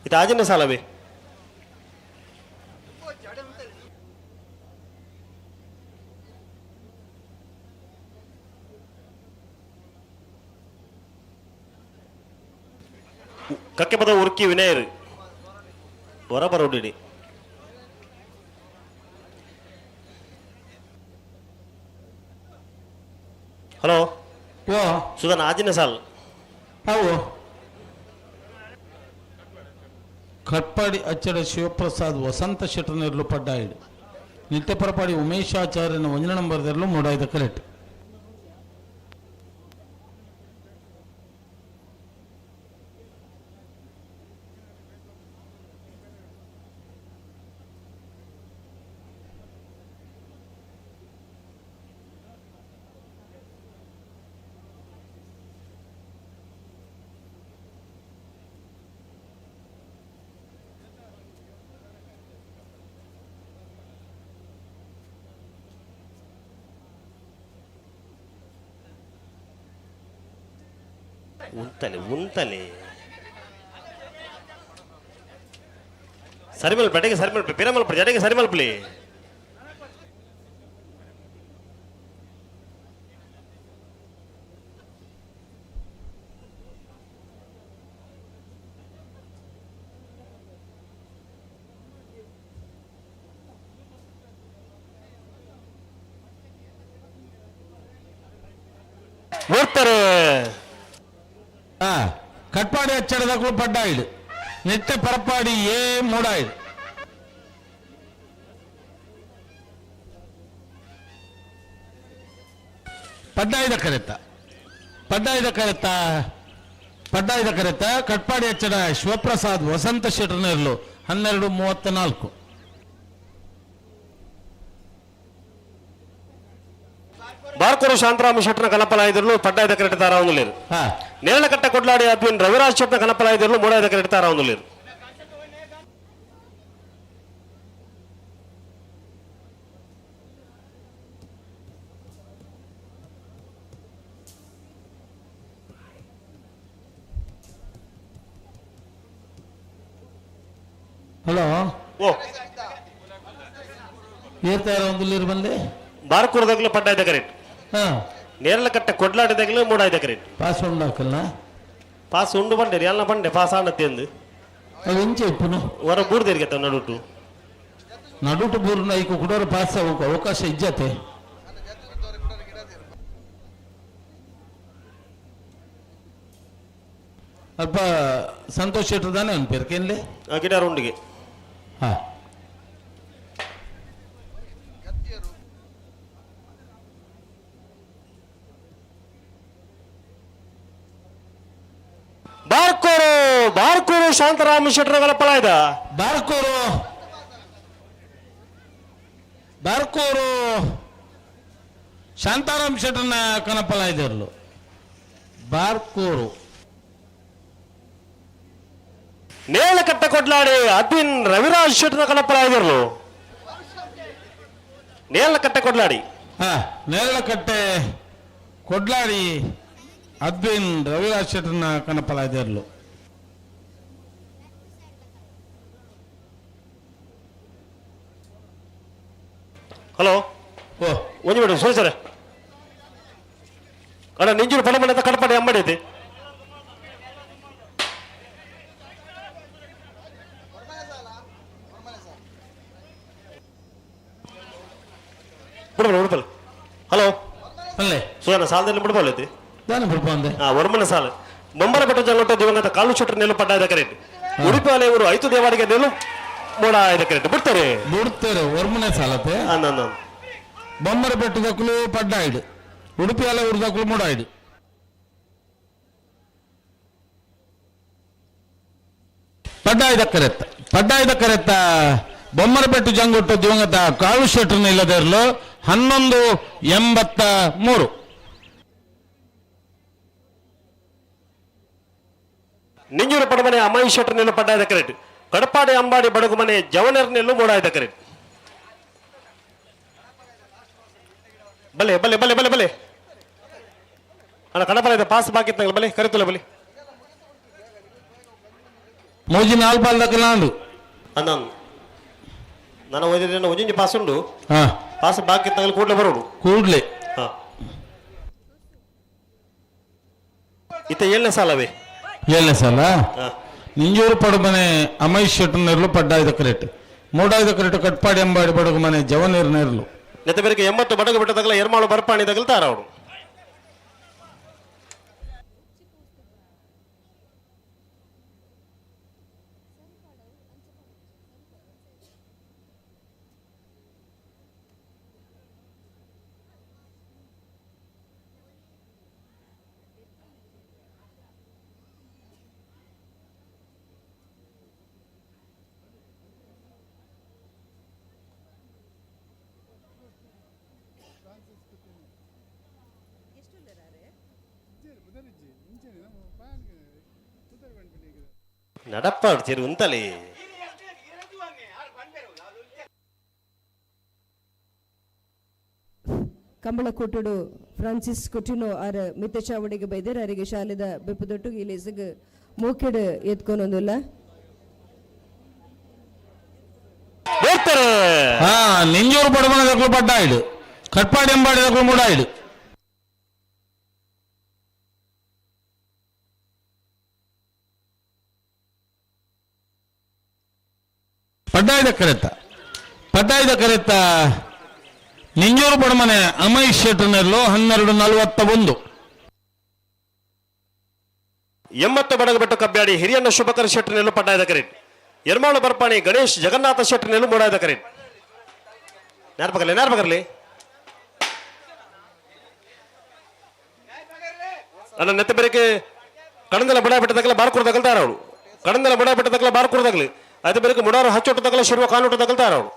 ಇದು ಆಜನೇ ಸಾಲವೇ. ಕಕ್ಕೆಪದ ಉರ್ಕಿ ವಿನಯರು ಬರಬರ ಉಡಿಡಿ. ಹಲೋ ಸುಧಾನ್ ಆಜಿನ ಸಾಲ್. ಅವು ಕಟ್ಪಾಡಿ ಅಚ್ಚಡ ಶಿವಪ್ರಸಾದ್ ವಸಂತ ಶೆಟ್ಟರ್ನೆರ್ಲು ಪಡ್ಡಾಯಿಡು. ನಿತ್ಯಪರಪಾಡಿ ಉಮೇಶಾಚಾರ್ಯನ ಒಂಜನ ನಂಬರ್ದೆರ್ಲು ಮೂಡಾಯ್ದ ಕರೆಕ್ಟ್. ಉಂತಲೆ ಉಂತಲೆ ಸರಿಮಲ್ಪ ಅಡಿಗೆ ಸರಿಮಲ್ಪ ಪಿರಮಲ್ಪ ಜಡೆಗೆ ಸರಿಮಲ್ಪಲಿ. ಓಡ್ತಾರೆ. ಕಟ್ಪಾಡಿ ಅಚ್ಚಡದಕ್ಕೂ ಪಡ್ಡಾಯಿಡು ನಿತ್ಯ ಪರಪಾಡಿ ಏ ಮೂಡಾಯಿಡು. ಪಡ್ಡಾಯ್ದ ಕರೆತ ಪಡ್ಡಾಯ್ದ ಕರೆತ ಪಡ್ಡಾಯ್ದ ಕರೆತ ಕಟ್ಪಾಡಿ ಅಚ್ಚಡ ಶಿವಪ್ರಸಾದ್ ವಸಂತ ಶೆಟ್ಟರ್ನರ್ಲು 12:34. ಬಾರ್ಕೋರು ಶಾಂತರಾಮ ಶೆಟ್ಟನ ಕನಪಲಾಯಿದಿರಲು ಪಡ್ಡಾಯ್ದ ಕರೆಟ್ ತಾರಾವೊಂದುಲೇರು. ನೇರಳಕಟ್ಟ ಕೊಡ್ಲಾಡಿ ಅದ್ವಿನ್ ರವಿರಾಜ್ ಶೆಟ್ಟನ ಕನಪಲಾಯಿದಿರಲು ಮೂಡಾಯ್ದ ಕರೆಟ್ ತಾರಾವೊಂದುಲೇರು. ಹಲೋ ಓ ಏರ್ತಾರ ಒಂದುಲೇರು ಬಂದೆ ಬಾರ್ಕೂರದಾಗಲೂ ಪಡ್ಡಾಯ್ದ ಕರೆಟ್ ನೇರಳಕಟ್ಟೆ ಕೊಡ್ಲಾಡಿದಾಗಲೂ ಮೂಡಾಯ್ದ ಕರೆಟ್ ಪಾಸ್ ಉಂಡಾಕಲ್ಲ ಪಾಸ್ ಉಂಡು ಬಂಡೆ ಎಲ್ಲ ಬಂಡೆ ಪಾಸ್ ಆಣತ್ತೆ ಎಂದು ಅವು ಎಂಚೆ ಇಪ್ಪುನು ಹೊರ ಬೂರ್ದೇರಿಗೆ ನಡುಟು ನಡುಟು ಬೂರ್ನ ಐಕು ಕುಡೋರು ಪಾಸ್ ಅವಕಾಶ ಇಜ್ಜತೆ. ಅಲ್ಪ ಸಂತೋಷ್ ಶೆಟ್ಟರ್ ತಾನೆ ಅನ್ಪೇರ್ಕೇನ್ಲೆ ಗಿಡಾರ್ ಉಂಡಿಗೆ. ಹಾ ಬಾರ್ಕೋರು ಬಾರ್ಕೂರು ಶಾಂತರಾಮ ಶೆಟ್ಟರ್ ಪಲಾಯ್ದ ಬಾರ್ಕೂರು ಬಾರ್ಕೂರು ಶಾಂತಾರಾಮ್ ಶೆಟ್ಟರ್ನ ಕನಪಲಾಯ್ದಿರ್ಲು ಬಾರ್ಕೂರು. ನೇಳಕಟ್ಟ ಕೊಡ್ಲಾಡಿ ಅದ್ವಿನ್ ರವಿರಾಜ್ ಶೆಟ್ಟರ್ನ ಕನಪಲಾಯ್ದಿರ್ಲು ನೇಳಕಟ್ಟೆ ಕೊಡ್ಲಾಡಿ. ಹಾ ನೇರಳಕಟ್ಟೆ ಕೊಡ್ಲಾಡಿ ಅದ್ವಿನ್ ರವಿರಾಜ್ ಶೆಟ್ಟರ್ನ ಕನಪಲಾಯ್ದಿರ್ಲು. ಹಲೋ ಓ ಒಂಜಿ ಮೇಡಮ್ ಸರಿ ಸರ್ ಅಣ್ಣ ನಿಂಜೂರು ಪಡ ಮನೆ ಕಡಪಾಡಿ ಅಂಬಡಿ ಐತಿ. ಬಿಡ್ಬಲ್ಲ ಬಿಡ್ಬಲ್ಲ. ಹಲೋ ಅಲ್ಲೇ ಸುಧಾನ ಸಾಲದಲ್ಲಿ ಬಿಡ್ಬಲ್ಲ ಐತಿ ದಾನ ಬಿಡ್ಬಂದೆ. ಹಾ ಒರ್ಮನೆ ಸಾಲ ಬೊಂಬರ ಬೆಟ್ಟ ಜಂಗೊಟ್ಟ ದಿವಂಗತ ಕಾಲು ಶೆಟ್ಟರ್ ನೆಲ್ಲು ಪಡ್ಡ ಕರೆಕ್ಟ್. ಉಡುಪಿ ಅಲೆಯವರು ಐತು ದೇವಾಡಿಗೆ ನೆಲ್ಲು ಮೋಡ ಕರೆಕ್ಟ್ ಬಿಡ್ತಾರೆ ಬಿಡ್ತಾರೆ ಒರ್ಮನೆ ಸಾಲತೆ. ಬೊಮ್ಮರ ಬೆಟ್ಟದಕ್ಕಲು ಪಡ್ಡಾಯ್ಡು ಉಡುಪಿ ಅಲೆಯವರು ಮೂಡಾಯ್ಡು. ಪಡ್ಡಾಯ್ದ ಕರೆತ್ತ ಪಡ್ಡಾಯ್ದ ಕರೆತ್ತ ಬೊಮ್ಮರ ಬೆಟ್ಟು ಜಂಗೊಟ್ಟು ದಿವಂಗತ ಕಾಳು ಶೆಟ್ಟರ್ನ ಇಲ್ಲದಿರಲು 11:83. ನಿಂಜೂರು ಪಡಮನೆ ಅಮ್ಮಾಯಿ ಶೆಟ್ಟರ್ ನೆಲ್ಲು ಪಡ್ಡಾಯ್ದ ಕರೆಕ್ಟ್. ಕಡಪಾಡಿ ಅಂಬಾಡಿ ಬಡಗು ಮನೆ ಜವನರ್ ನೆಲ್ಲು ಮೂಡಾಯ್ದ ಕರೆಕ್ಟ್. ಬಲೆ ಬಲೆ ಬಲೆ ಬಲೆ ಬಲೆ ಅಣ್ಣ ಕಡಪಲ ಇದೆ ಪಾಸ್ ಬಾಕಿ ಇತ್ತಂಗಲ್ಲ ಬಲೆ ಕರಿತುಲ್ಲ ಬಲೆ ಮೋಜಿ ನಾಲ್ ಪಾಲ್ದಕ್ಕಲಾಂಡು ಅಣ್ಣ ನಾನು ಓದಿದ್ರೆ ಒಂಜೊಂಜಿ ಪಾಸ್ ಉಂಡು ಪಾಸ್ ಬಾಕಿ ಇತ್ತಂಗಲ್ಲ ಕೂಡಲೇ ಬರೋಡು ಕೂಡಲೇ. ಹಾ ಇತ್ತ ಏಳನೇ ಸಾಲವೇ ಏಳನೇ ಸಾಲ ನಿಂಜೂರು ಪಡುಮನೆ ಅಮೈ ಶೆಟ್ಟರ್ ನೆರಳು ಪಡ್ಡಾಯ್ದ ಕರೆಕ್ಟ್ ಮೂಡಾಯ್ದ ಕರೆಕ್ಟ್ ಕಟ್ಪಾಡಿ ಅಂಬಾಡಿ ಬಡಗು ಮನೆ ಜವನೀರು ನೆರಳು. ನೆತ್ತ ಬೇರೆ 80 ಬಡಗು ಬಿಟ್ಟದಾಗಲ ಎರ್ಮಾಳು ಬರ್ಪಾಣಿ ತಗಲ್ತಾರ ಅವರು. ನಡಪ್ಪ ಚೇರು ಉಂತಲೇ ಕಂಬಳಕೋಟುಡು ಫ್ರಾನ್ಸಿಸ್ ಕೊಟಿನೋ ಆರ್ ಮಿತ್ತಚಾವಡಿಗೆ ಬೈದೇರ್ ಅರಿಗೆ ಶಾಲೆದ ಬೆಪ್ಪುದೊಟ್ಟು ಈ ಲೇಸಗ್ ಮೂಕೆಡು ಎತ್ಕೊನೊಂದುಲ್ಲ. ನಿಂಜೂರು ಪಡಮನೆ ಪಡ್ಡಾಯ್ಡು ಕಟ್ಪಾಡಿ ಎಂಬಾಡಿ ಮೂಡಾಯ್ಡು. ಪಡ್ಡಾಯ್ದ ಕರೆತ್ತ ಪಡ್ಡಾಯ್ದ ಕರೆತ್ತ ನಿಂಜೂರು ಪಡಮನೆ ಅಮೈ ಶೆಟ್ಟರ್ನೆಲ್ಲು 12:41. 80 ಬಡಗಬೆಟ್ಟು ಕಬ್ಬ್ಯಾಡಿ ಹಿರಿಯಣ್ಣ ಶುಭಕರ ಶೆಟ್ಟರ್ ನೆಲ್ಲು ಪಡ್ಡಾಯದ ಕರೆಟ್. ಎರ್ಮಾಳು ಬರ್ಪಾಣಿ ಗಣೇಶ್ ಜಗನ್ನಾಥ ಶೆಟ್ಟರ್ ನೆಲ್ಲು ಮೂಡಾಯದ ಕರೆಟ್. ನೇರ್ಪಕರ್ಲಿ ನೇರ್ಪಕರ್ಲಿ ಅಣ್ಣ ನೆತ್ತ ಬೆರಕೆ ಕಣದಲ್ಲ ಬಡ ಬೆಟ್ಟದಾಗಲ ಬಾರ್ಕುರ್ದಾಗಲ್ತಾರ ಅವಳು. ಕಣದಲ್ಲ ಬಡ ಬೆಟ್ಟದಾಗಲ ಬಾರ್ಕುರ್ದಾಗಲಿ ಅದು ಬೆರಕೆ ಮುಡಾರು ಹಚ್ಚೊಟ್ಟದಾಗಲ ಶಿರುವ ಕಾಲೊಟ್ಟದಾಗಲ್ತಾರ ಅವಳು.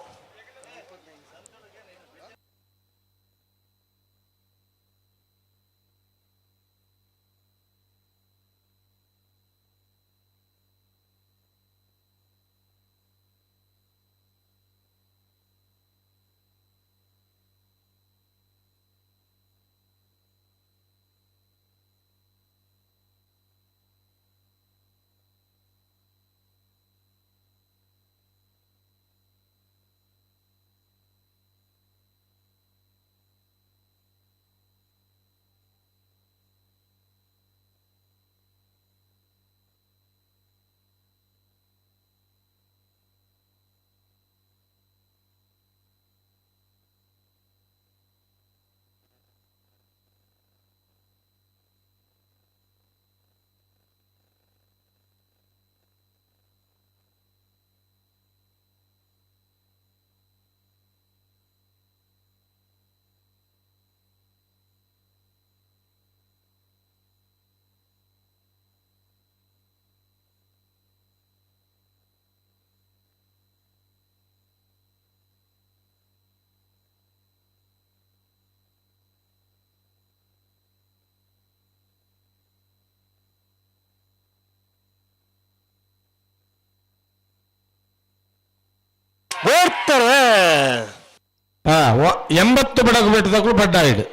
80 ಬಡಗು ಬೆಟ್ಟದಕ್ಕೂ ಪಡ್ಡಾಯಿಡು,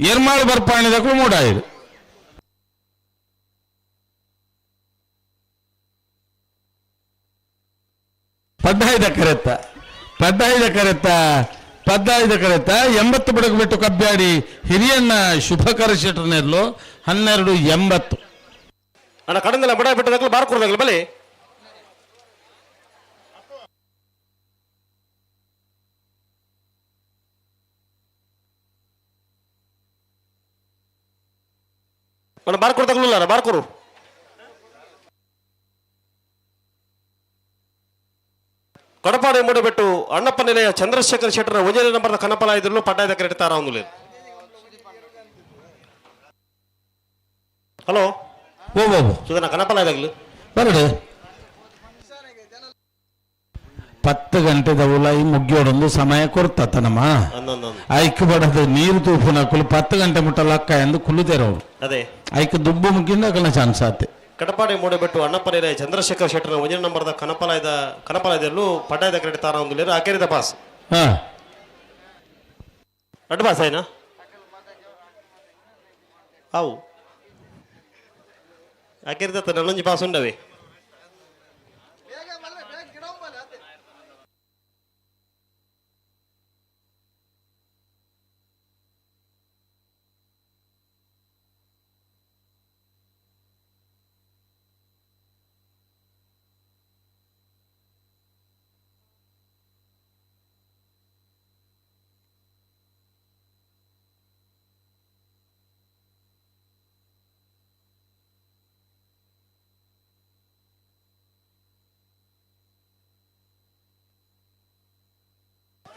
ಎರ್ಮಾಳು ಬರ್ಪಾಣಿದಕ್ಕೂ ಮೂಡಾಯಿಡು. ಪಡ್ಡಾಯ್ದ ಕರೆತ್ತ ಪಡ್ಡಾಯ್ದ ಕರೆತ್ತ ಪದ್ದಾಯ್ದ ಕರೆತ್ತ 80 ಬಡಗು ಬೆಟ್ಟು ಕಬ್ಬ್ಯಾಡಿ ಹಿರಿಯಣ್ಣ ಶುಭಕರ ಶೆಟ್ಟರ್ನೆರ್ಲು 12:80. ಅಣ್ಣ ಕಡಂದಲ್ಲ ಬಡ ಬೆಟ್ಟದಾಗಲೂ ಬಾರ್ಕುರ್ದಾಗಲು ಬಲಿ. మన బార్కూరు తగులున్నారా బార్కూరు ಕಡಪಾಡಿ ಮೂಡಬೆಟ್ಟು ಅಣ್ಣಪ್ಪ ನಿಲಯ ಚಂದ್ರಶೇಖರ್ ಶೆಟ್ಟರ ಒಂದನೇ ನಂಬರ್ದ ಕನಪಲ ಇದ್ರೂ ಪಡ್ಡಾಯದ ಕ್ರೆಡಿಟ್ ತಾರ ಒಂದು. ಹಲೋ ಓ ಸುಧನ ಕನಪಲ ಇದಾಗಲು ಬರಡು 10 ಗಂಟೆದ ಉಲಾಯಿ ಮುಗ್ಯೋಡೊಂದು ಸಮಯ ಕೊಡ್ತತನಮ್ಮ. ಐಕ್ ಬಡದು ನೀರು ತೂಪುನ ಕುಲು 10 ಗಂಟೆ ಮುಟ್ಟ ಲಕ್ಕ ಎಂದು ಕುಲ್ಲುದೇರವರು. ಅದೇ ಐಕ್ ದುಬ್ಬು ಮುಗಿಂದ ಅಕಲ ಚಾನ್ಸ್ ಆತೆ. ಕಡಪಾಡಿ ಮೂಡಬೆಟ್ಟು ಅಣ್ಣಪ್ಪ ನಿಲಯ ಚಂದ್ರಶೇಖರ್ ಶೆಟ್ಟರ ಒಂದನೇ ನಂಬರ್ದ ಕನಪಲಾಯದ ಕನಪಲಾಯದಲ್ಲೂ ಪಡ್ಡಾಯದ ಕ್ರೆಡಿಟ್ ತಾರ ಒಂದು ಆಕೇರಿದ ಪಾಸ್. ಅಡ್ಡು ಪಾಸ್ ಆಯ್ನಾ ಅವು ಆಕೇರಿದ ನಲ್ಲೊಂಜಿ ಪಾಸ್ ಉಂಡವೆ.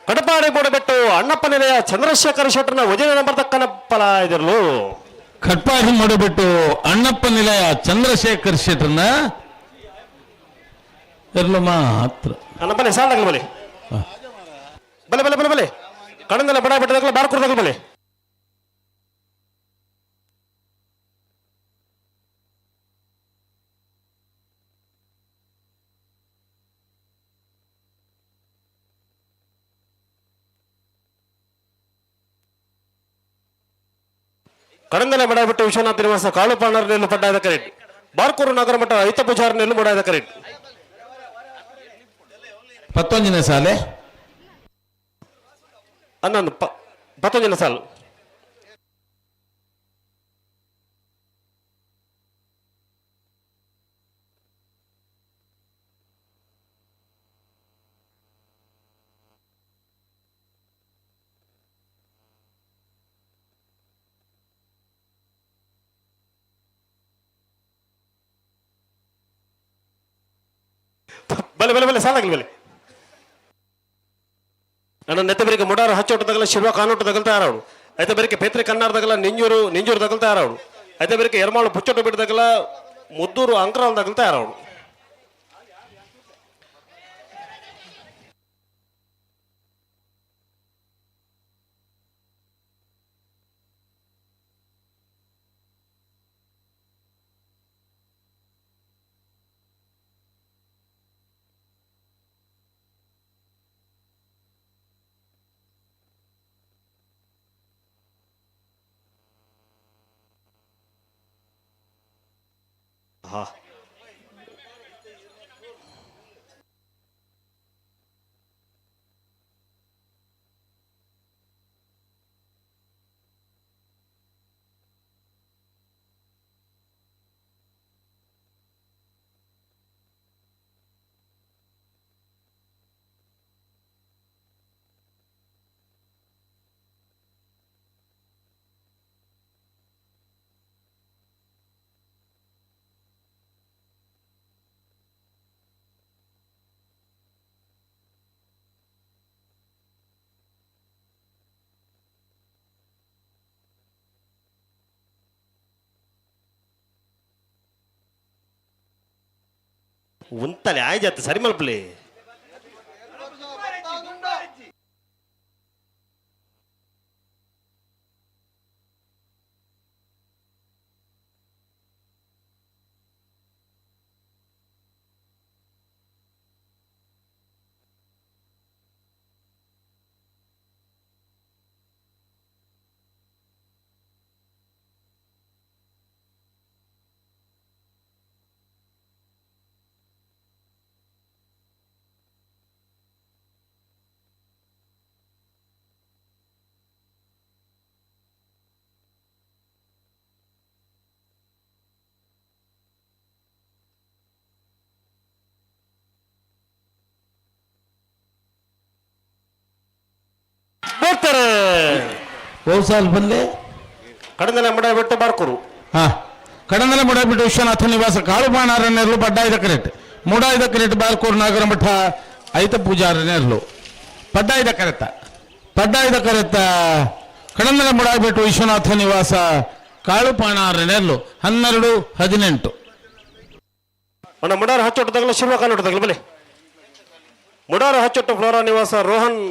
ಕಡಪಾಡಿ ಮೂಡಬೆಟ್ಟು ಅಣ್ಣಪ್ಪ ನಿಲಯ ಚಂದ್ರಶೇಖರ್ ಶೆಟ್ಟರ್ನ ವಜನ ನಂಬರ್ ತಕ್ಕನಪ್ಪಲ ಇದಿರಲು. ಕಟ್ಪಾಡಿ ಮೂಡಬೆಟ್ಟು ಅಣ್ಣಪ್ಪ ನಿಲಯ ಚಂದ್ರಶೇಖರ್ ಶೆಟ್ಟರ್ನ ಇರಲು ಮಾತ್ರ. ಅಣ್ಣ ಬಲೆ ಸಾಲಾಗಲಿ ಬಲೆ ಬಲೆ ಬಲೆ ಬಲೆ ಬಲೆ ಕಡಂದಲ್ಲ ಬಡ ಬೆಟ್ಟದಾಗಲ ಬಾರ್ಕುರ್ದಾಗಲ ಬಲೆ. ಕಡಂದಲೆ ಬಡಬಿಟ್ಟು ವಿಶ್ವನಾಥ ನಿವಾಸ ಕಾಳುಪಾಣರ್ ಪಡ್ಡಾಯದ ಕರೆಟ್. ಬಾರ್ಕೂರು ನಗರ ಮಠ ಐತ ಪೂಜಾರ್ ನೆಲ್ಲು ಮುಡಾಯದ ಕರೆಟ್. 11ನೇ ಸಾಲೆ 11 11ನೇ ಸಾಲು. ಬಲೆ ಬಲೆ ಬಲೆ ಸಾಲಾಗಲಿ ಬಲೆ. ನನ್ನ ನೆತ್ತಬರಿಗೆ ಮುಡಾರು ಹಚ್ಚೋಟದಾಗಲ ಶಿವ ಕಾನೋಟ ತಗಲ್ತಾ ಯಾರವಳು. అయితే ಬರಿಗೆ ಪೇತ್ರೆ ಕನ್ನಾರ್ದಾಗಲ ನಿಂಜೂರು ನಿಂಜೂರು ತಗಲ್ತಾ ಯಾರವಳು. అయితే ಬರಿಗೆ ಎರ್ಮಾಳು ಪುಚ್ಚೊಟ್ಟು ಬಿಡ್ದಾಗಲ ಮುದ್ದೂರು ಅಂಕರಾಲ್ ತಗಲ್ತಾ ಯಾರವಳು. ಹಾ ಉಂತಲೆ ಆಯ್ಜಾತ ಸರಿ ಮಲ್ಪಲಿ. ಬರ್ತಾರೆ ಸಾಲ್ ಬಂದೆ ಕಡಂದಲೆ ಮುಡ ಬಿಟ್ಟು ಬಾರ್ಕೂರು. ಹಾ ಕಡಂದಲೆ ಮುಡಬಿಟ್ಟು ವಿಶ್ವನಾಥ ನಿವಾಸ ಕಾಳುಬಾಣಾರನ್ನೆರಲು ಪಡ್ಡಾಯ್ದ ಕರೆಟ್ ಮೂಡಾಯ್ದ ಕರೆಟ್ ಬಾರ್ಕೂರು ನಾಗರಮಠ ಐತ ಪೂಜಾರನೆರ್ಲು ಪಡ್ಡಾಯ್ದ ಕರೆತ ಪಡ್ಡಾಯ್ದ ಕರೆತ ಕಡಂದಲೆ ಮುಡಾಬಿಟ್ಟು ವಿಶ್ವನಾಥ ನಿವಾಸ ಕಾಳುಪಾಣಾರನೆರ್ಲು 12 18. ಅಣ್ಣ ಮುಡಾರ ಹಚ್ಚೊಟ್ಟು ತಗಲ ಶಿವ ಕಾಲೊಟ್ಟು ತಗಲ ಬಲೆ. ಮುಡಾರ ಹಚ್ಚೊಟ್ಟು Flora Nivasa Rohan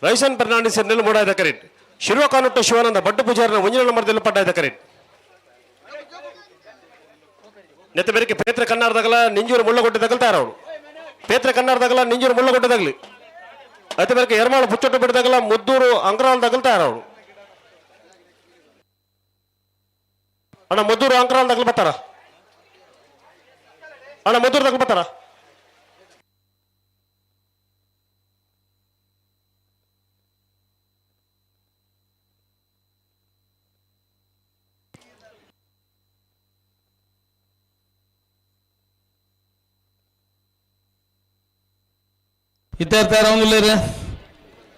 Rayson Fernandes ನೆಲ್ಲು ಮೂಡಾಯ್ದ ಕರೆಟ್. ಶಿರುವ ಕಾನೊಟ್ಟು ಶಿವಾನಂದ ಬಡ್ಡು ಪೂಜಾರನ ಒಂಜಿನ ನಂಬರ್ದಲ್ಲಿ ಪಡ್ಡಾಯ್ದ ಕರೆಟ್. ನೆತ್ತ ಬೆರಕೆ ಪೇತ್ರ ಕನ್ನಾರ್ದಾಗಲ ನಿಂಜೂರು ಮುಳ್ಳಗೊಡ್ಡೆ ತಗಲ್ತಾ ಅವಳು. ಪೇತ್ರ ಕನ್ನಾರ್ದಾಗಲ ನಿಂಜೂರು ಮುಳ್ಳಗೊಡ್ಡೆ ತಗಲಿ. అయితే ಬೆರಕೆ ಎರ್ಮಾಳು ಪುಚ್ಚೊಟ್ಟು ಬಿಡ್ದಾಗಲ ಮುದ್ದೂರು ಅಂಕರಾಲ್ ತಗಲ್ತಾ ಅವಳು. ಅಣ್ಣ ಮುದ್ದೂರು ಅಂಕರಾಲ್ ತಗಲ್ ಬರ್ತಾರ. ಅಣ್ಣ ಮುದ್ದೂರು ತಗಲ್ ಬರ್ತಾರ.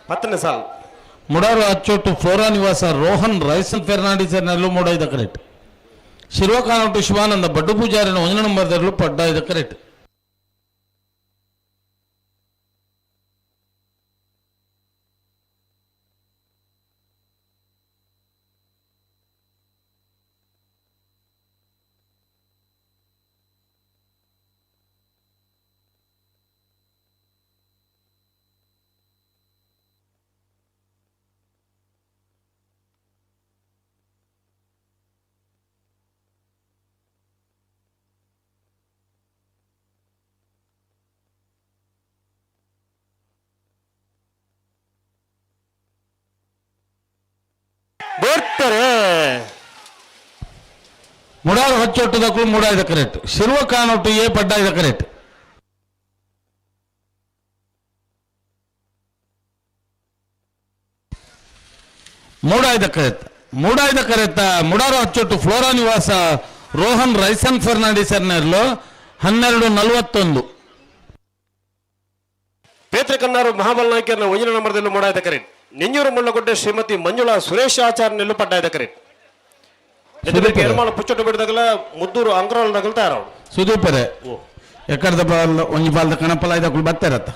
10ನೇ ಸಾಲು Mudaru ಅಚ್ಚೊಟ್ಟು flora Nivasa Rohan Rayson Fernandes ನೆಲ್ಲು ಮೂಡಾಯ್ದ ಕರೆಕ್ಟ್. ಶಿರುವ ಕಾನೊಟ್ಟು ಶಿವಾನಂದ ಬಡ್ಡು ಪೂಜಾರಿನ 1 ನಂಬರ್ ದರ್ಲು ಪಡ್ಡಾಯ್ದ ಕರೆಕ್ಟ್. ಬರ್ತಾರೆ ಮುಡಾರು ಹಚ್ಚೊಟ್ಟು ದಕ್ಕಲು ಮೂಡಾಯ್ದ ಕರೆಕ್ಟ್. ಶಿರುವ ಕಾನೊಟ್ಟು ಎ ಪಡ್ಡಾಯ್ದ ಕರೆಕ್ಟ್. ಮೂಡಾಯ್ದ ಕರೆಕ್ಟ್ ಮೂಡಾಯ್ದ correct Mudar ಹಚ್ಚೊಟ್ಟು Flora Nivasa Rohan Rayson Fernandes ನೆರ್ಲು 12 41. ಪೇತ್ರೆ ಕನ್ನಾರು ಮಹಾಬಲ ನಾಯ್ಕರ್ನ 1 ನಂಬರ್ದಲ್ಲಿ ಮೂಡಾಯ್ದ ಕರೆಕ್ಟ್. ನಿಂಜೂರು ಮುಳ್ಳಗುಡ್ಡೆ ಶ್ರೀಮತಿ ಮಂಜುಳಾ ಸುರೇಶ್ ಆಚಾರ್ಯ ನೆಲ್ಲು ಪಡ್ಡಾಯ್ದ ಕರೆಕ್ಟ್. ಪುಚ್ಚೊಟ್ಟು ಬಿಡ್ದಾಗಲ ಮುದ್ದೂರು ಅಂಕರಾಲ್ ತಗಲ್ತಾ ಯಾರವಳು. ಸುದೀಪರೇ ಎಕ್ಕಡದ ಬಾಲ್ ಒಂಜಿ ಬಾಲ್ದ ಕಣಪಲಾಯ್ದ ಅಕುಲು ಬತ್ತಾರತ್ತ.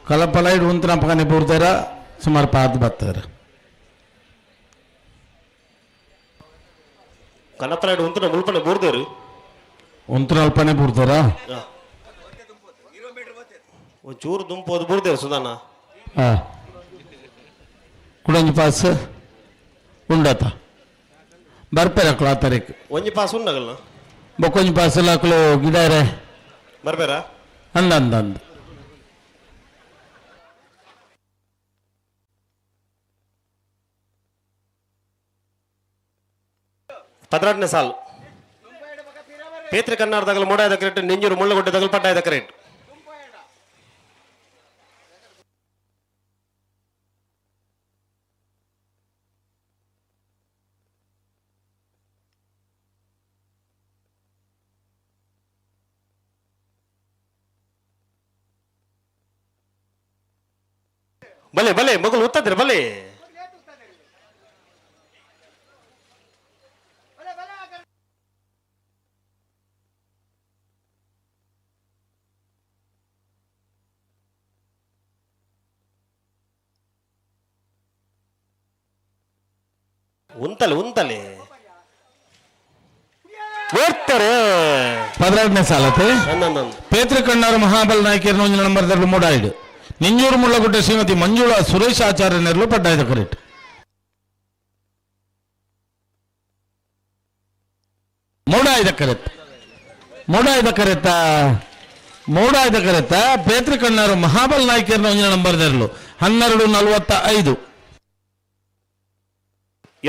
ಕಲಪಲಾಯ್ಡ್ ಉಂತನ ಪಗನೆ ಪೂರ್ತಾರ ಸುಮಾರು ಪಾರ್ದ್ ಬತ್ತಾರ. ಕನಪಲಾಯ್ಡ್ ಉಂತನ ಮುಲ್ಪನೆ ಬೂರ್ದೇರು. ಉಂತನ ಅಲ್ಪನೆ ಬೂರ್ತಾರ? ಒಂಚೂರು ದುಂಪೋದು ಬೂರ್ದೇರು ಸುಧಾನ. ಕುಡೊಂಜಿ ಪಾಸ್ ಉಂಡತ ಬರ್ಪೇರ ಅಕ್ಲು ಆ ತಾರೀಕು. ಒಂಜಿ ಪಾಸ್ ಉಂಡಗಲ್ಲ. ಬೊಕ್ಕೊಂಜಿ ಪಾಸ್ ಎಲ್ಲ ಅಕ್ಲು ಗಿಡಾರೆ ಬರ್ಬೇರಾ? ಅಂದ ಅಂದ ಅಂದ. ಪದ್ರಾಟನೇ ಸಾಲು ಪೇತ್ರಿ ಕನ್ನಾಡದಾಗಲು ಮೂಡಾಯದ ಕ್ರೇಟ್ ನೆಂಜೂರು ಮುಳ್ಳಗುಡ್ಡೆ ತಗಲು ಪಟ್ಟಾಯದ ಕ್ರೇಟ್. ಬಲೆ ಬಲೆ ಮಗಳು ಉತ್ತದ್ರಿ ಬಲೆ. ಉಂತಲೆ ಉಂತಲೆ ಓಡ್ತಾರೆ. ಪದ್ರಾಟನೇ ಸಾಲತೆ ಪೇತ್ರಿ ಕಣ್ಣಾರು ಮಹಾಬಲ ನಾಯಕರು ಒಂಜಿ ನಂಬರ್ ದರ್ಲು ಮೂಡಾಯಿಡು ನಿಂಜೂರು ಮುಳ್ಳಗುಡ್ಡೆ ಶ್ರೀಮತಿ ಮಂಜುಳಾ ಸುರೇಶ್ ಆಚಾರ್ಯ ನೆರಳು ಪಡ್ಡಾಯ್ದ ಕರೆಕ್ಟ್. ಮೂಡಾಯ್ದ ಕರೆತ್ ಮೂಡಾಯ್ದ ಕರೆತ ಮೂಡಾಯ್ದ ಕರೆತ ಪೇತ್ರಿ ಕಣ್ಣಾರು ಮಹಾಬಲ ನಾಯಕರನ್ನ ಒಂಜಿ ನಂಬರ್ ದರ್ಲು 12:45.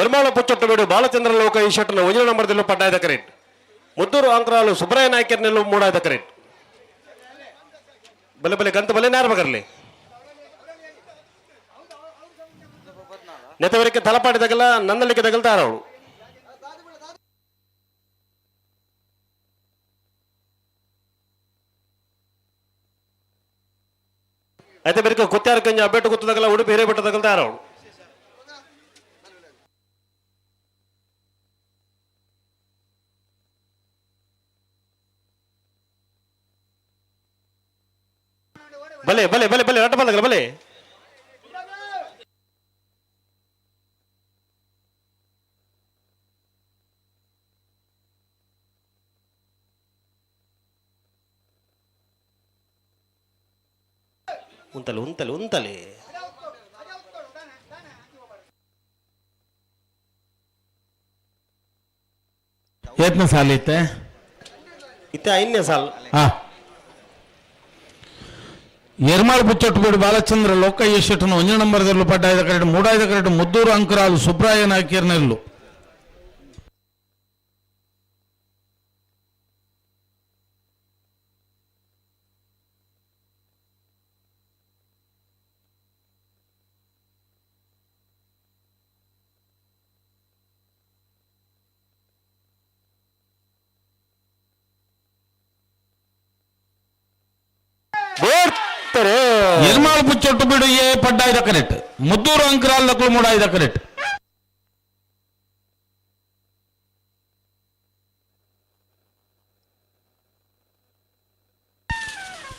ಎರ್ಮಾಳ ಪುಚ್ಚೊಟ್ಟಬೇಡು ಬಾಲಚಂದ್ರ ಲೋಕ ಈ ಶೆಟ್ಟನ ಒಂಜಿ ನಂಬರ್ ದಲ್ಲೂ ಪಡ್ಡಾಯ್ದ ಕರೆಕ್ಟ್. ಮುದ್ದೂರು ಅಂಕರಾಲು ಸುಬ್ರಾಯ ನಾಯ್ಕರ್ ನೆಲ್ಲು ಮೂಡಾಯ್ದ ಕರೆಕ್ಟ್. ಬಲೆ ಬಲೆ ಗಂತ ಬಲೆ ನೇರ ಬಗರ್ಲಿ ನೆತವರಿಗೆ ತಲಪಾಡಿ ತಗಲ ನಂದಲಿಕ್ಕೆ ತಗಲ್ತಾರ ಅವಳು. అయితే ಬೆರಕ ಕೊತ್ತಾರ ಕಂಜ ಅಬ್ಬೆಟ್ಟು ಗೊತ್ತು ತಗಲ ಉಡುಪಿ ಹಿರೇಬೆಟ್ಟ ತಗಲ್ತಾರ ಅವಳು. ಬಲೆ ಬಲೆ ಬಲೆ ಬಲೆ ಅಡ್ಡ ಬಂದಗಲ ಬಲೆ. ಉಂತಲೆ ಉಂತಲೆ ಉಂತಲೆ ಏತ್ನ ಸಾಲ ಇತ್ತೆ? ಇತ್ತೆ ಐದನೇ ಸಾಲ. ಎರ್ಮಾಳ್ ಬುಚ್ಚೊಟ್ಟುಬೇಡು ಬಾಲಚಂದ್ರ ಲೋಕಯ್ಯ ಶೆಟ್ಟನ ಒಂಜಿ ನಂಬರ್ದಲ್ಲೂ ಪಡ್ಡಾಯ್ದ ಕರೆಕ್ಟ್ ಮೂಡಾಯ್ದ ಕರೆಕ್ಟ್ ಮುದ್ದೂರು ಅಂಕರಾಲು ಸುಬ್ರಾಯ ನಾಯ್ಕರ್ನೆಲ್ಲು. ಎರ್ಮಾಳ್ ಬುಚ್ಚೊಟ್ಟು ಬಿಡು ಎ ಪಡ್ಡಾಯ್ದ ಕರೆಕ್ಟ್ ಮುದ್ದೂರು ಅಂಕರಾಲ್ ದಕ್ಕಲು ಮೂಡಾಯ್ದ ಕರೆಕ್ಟ್.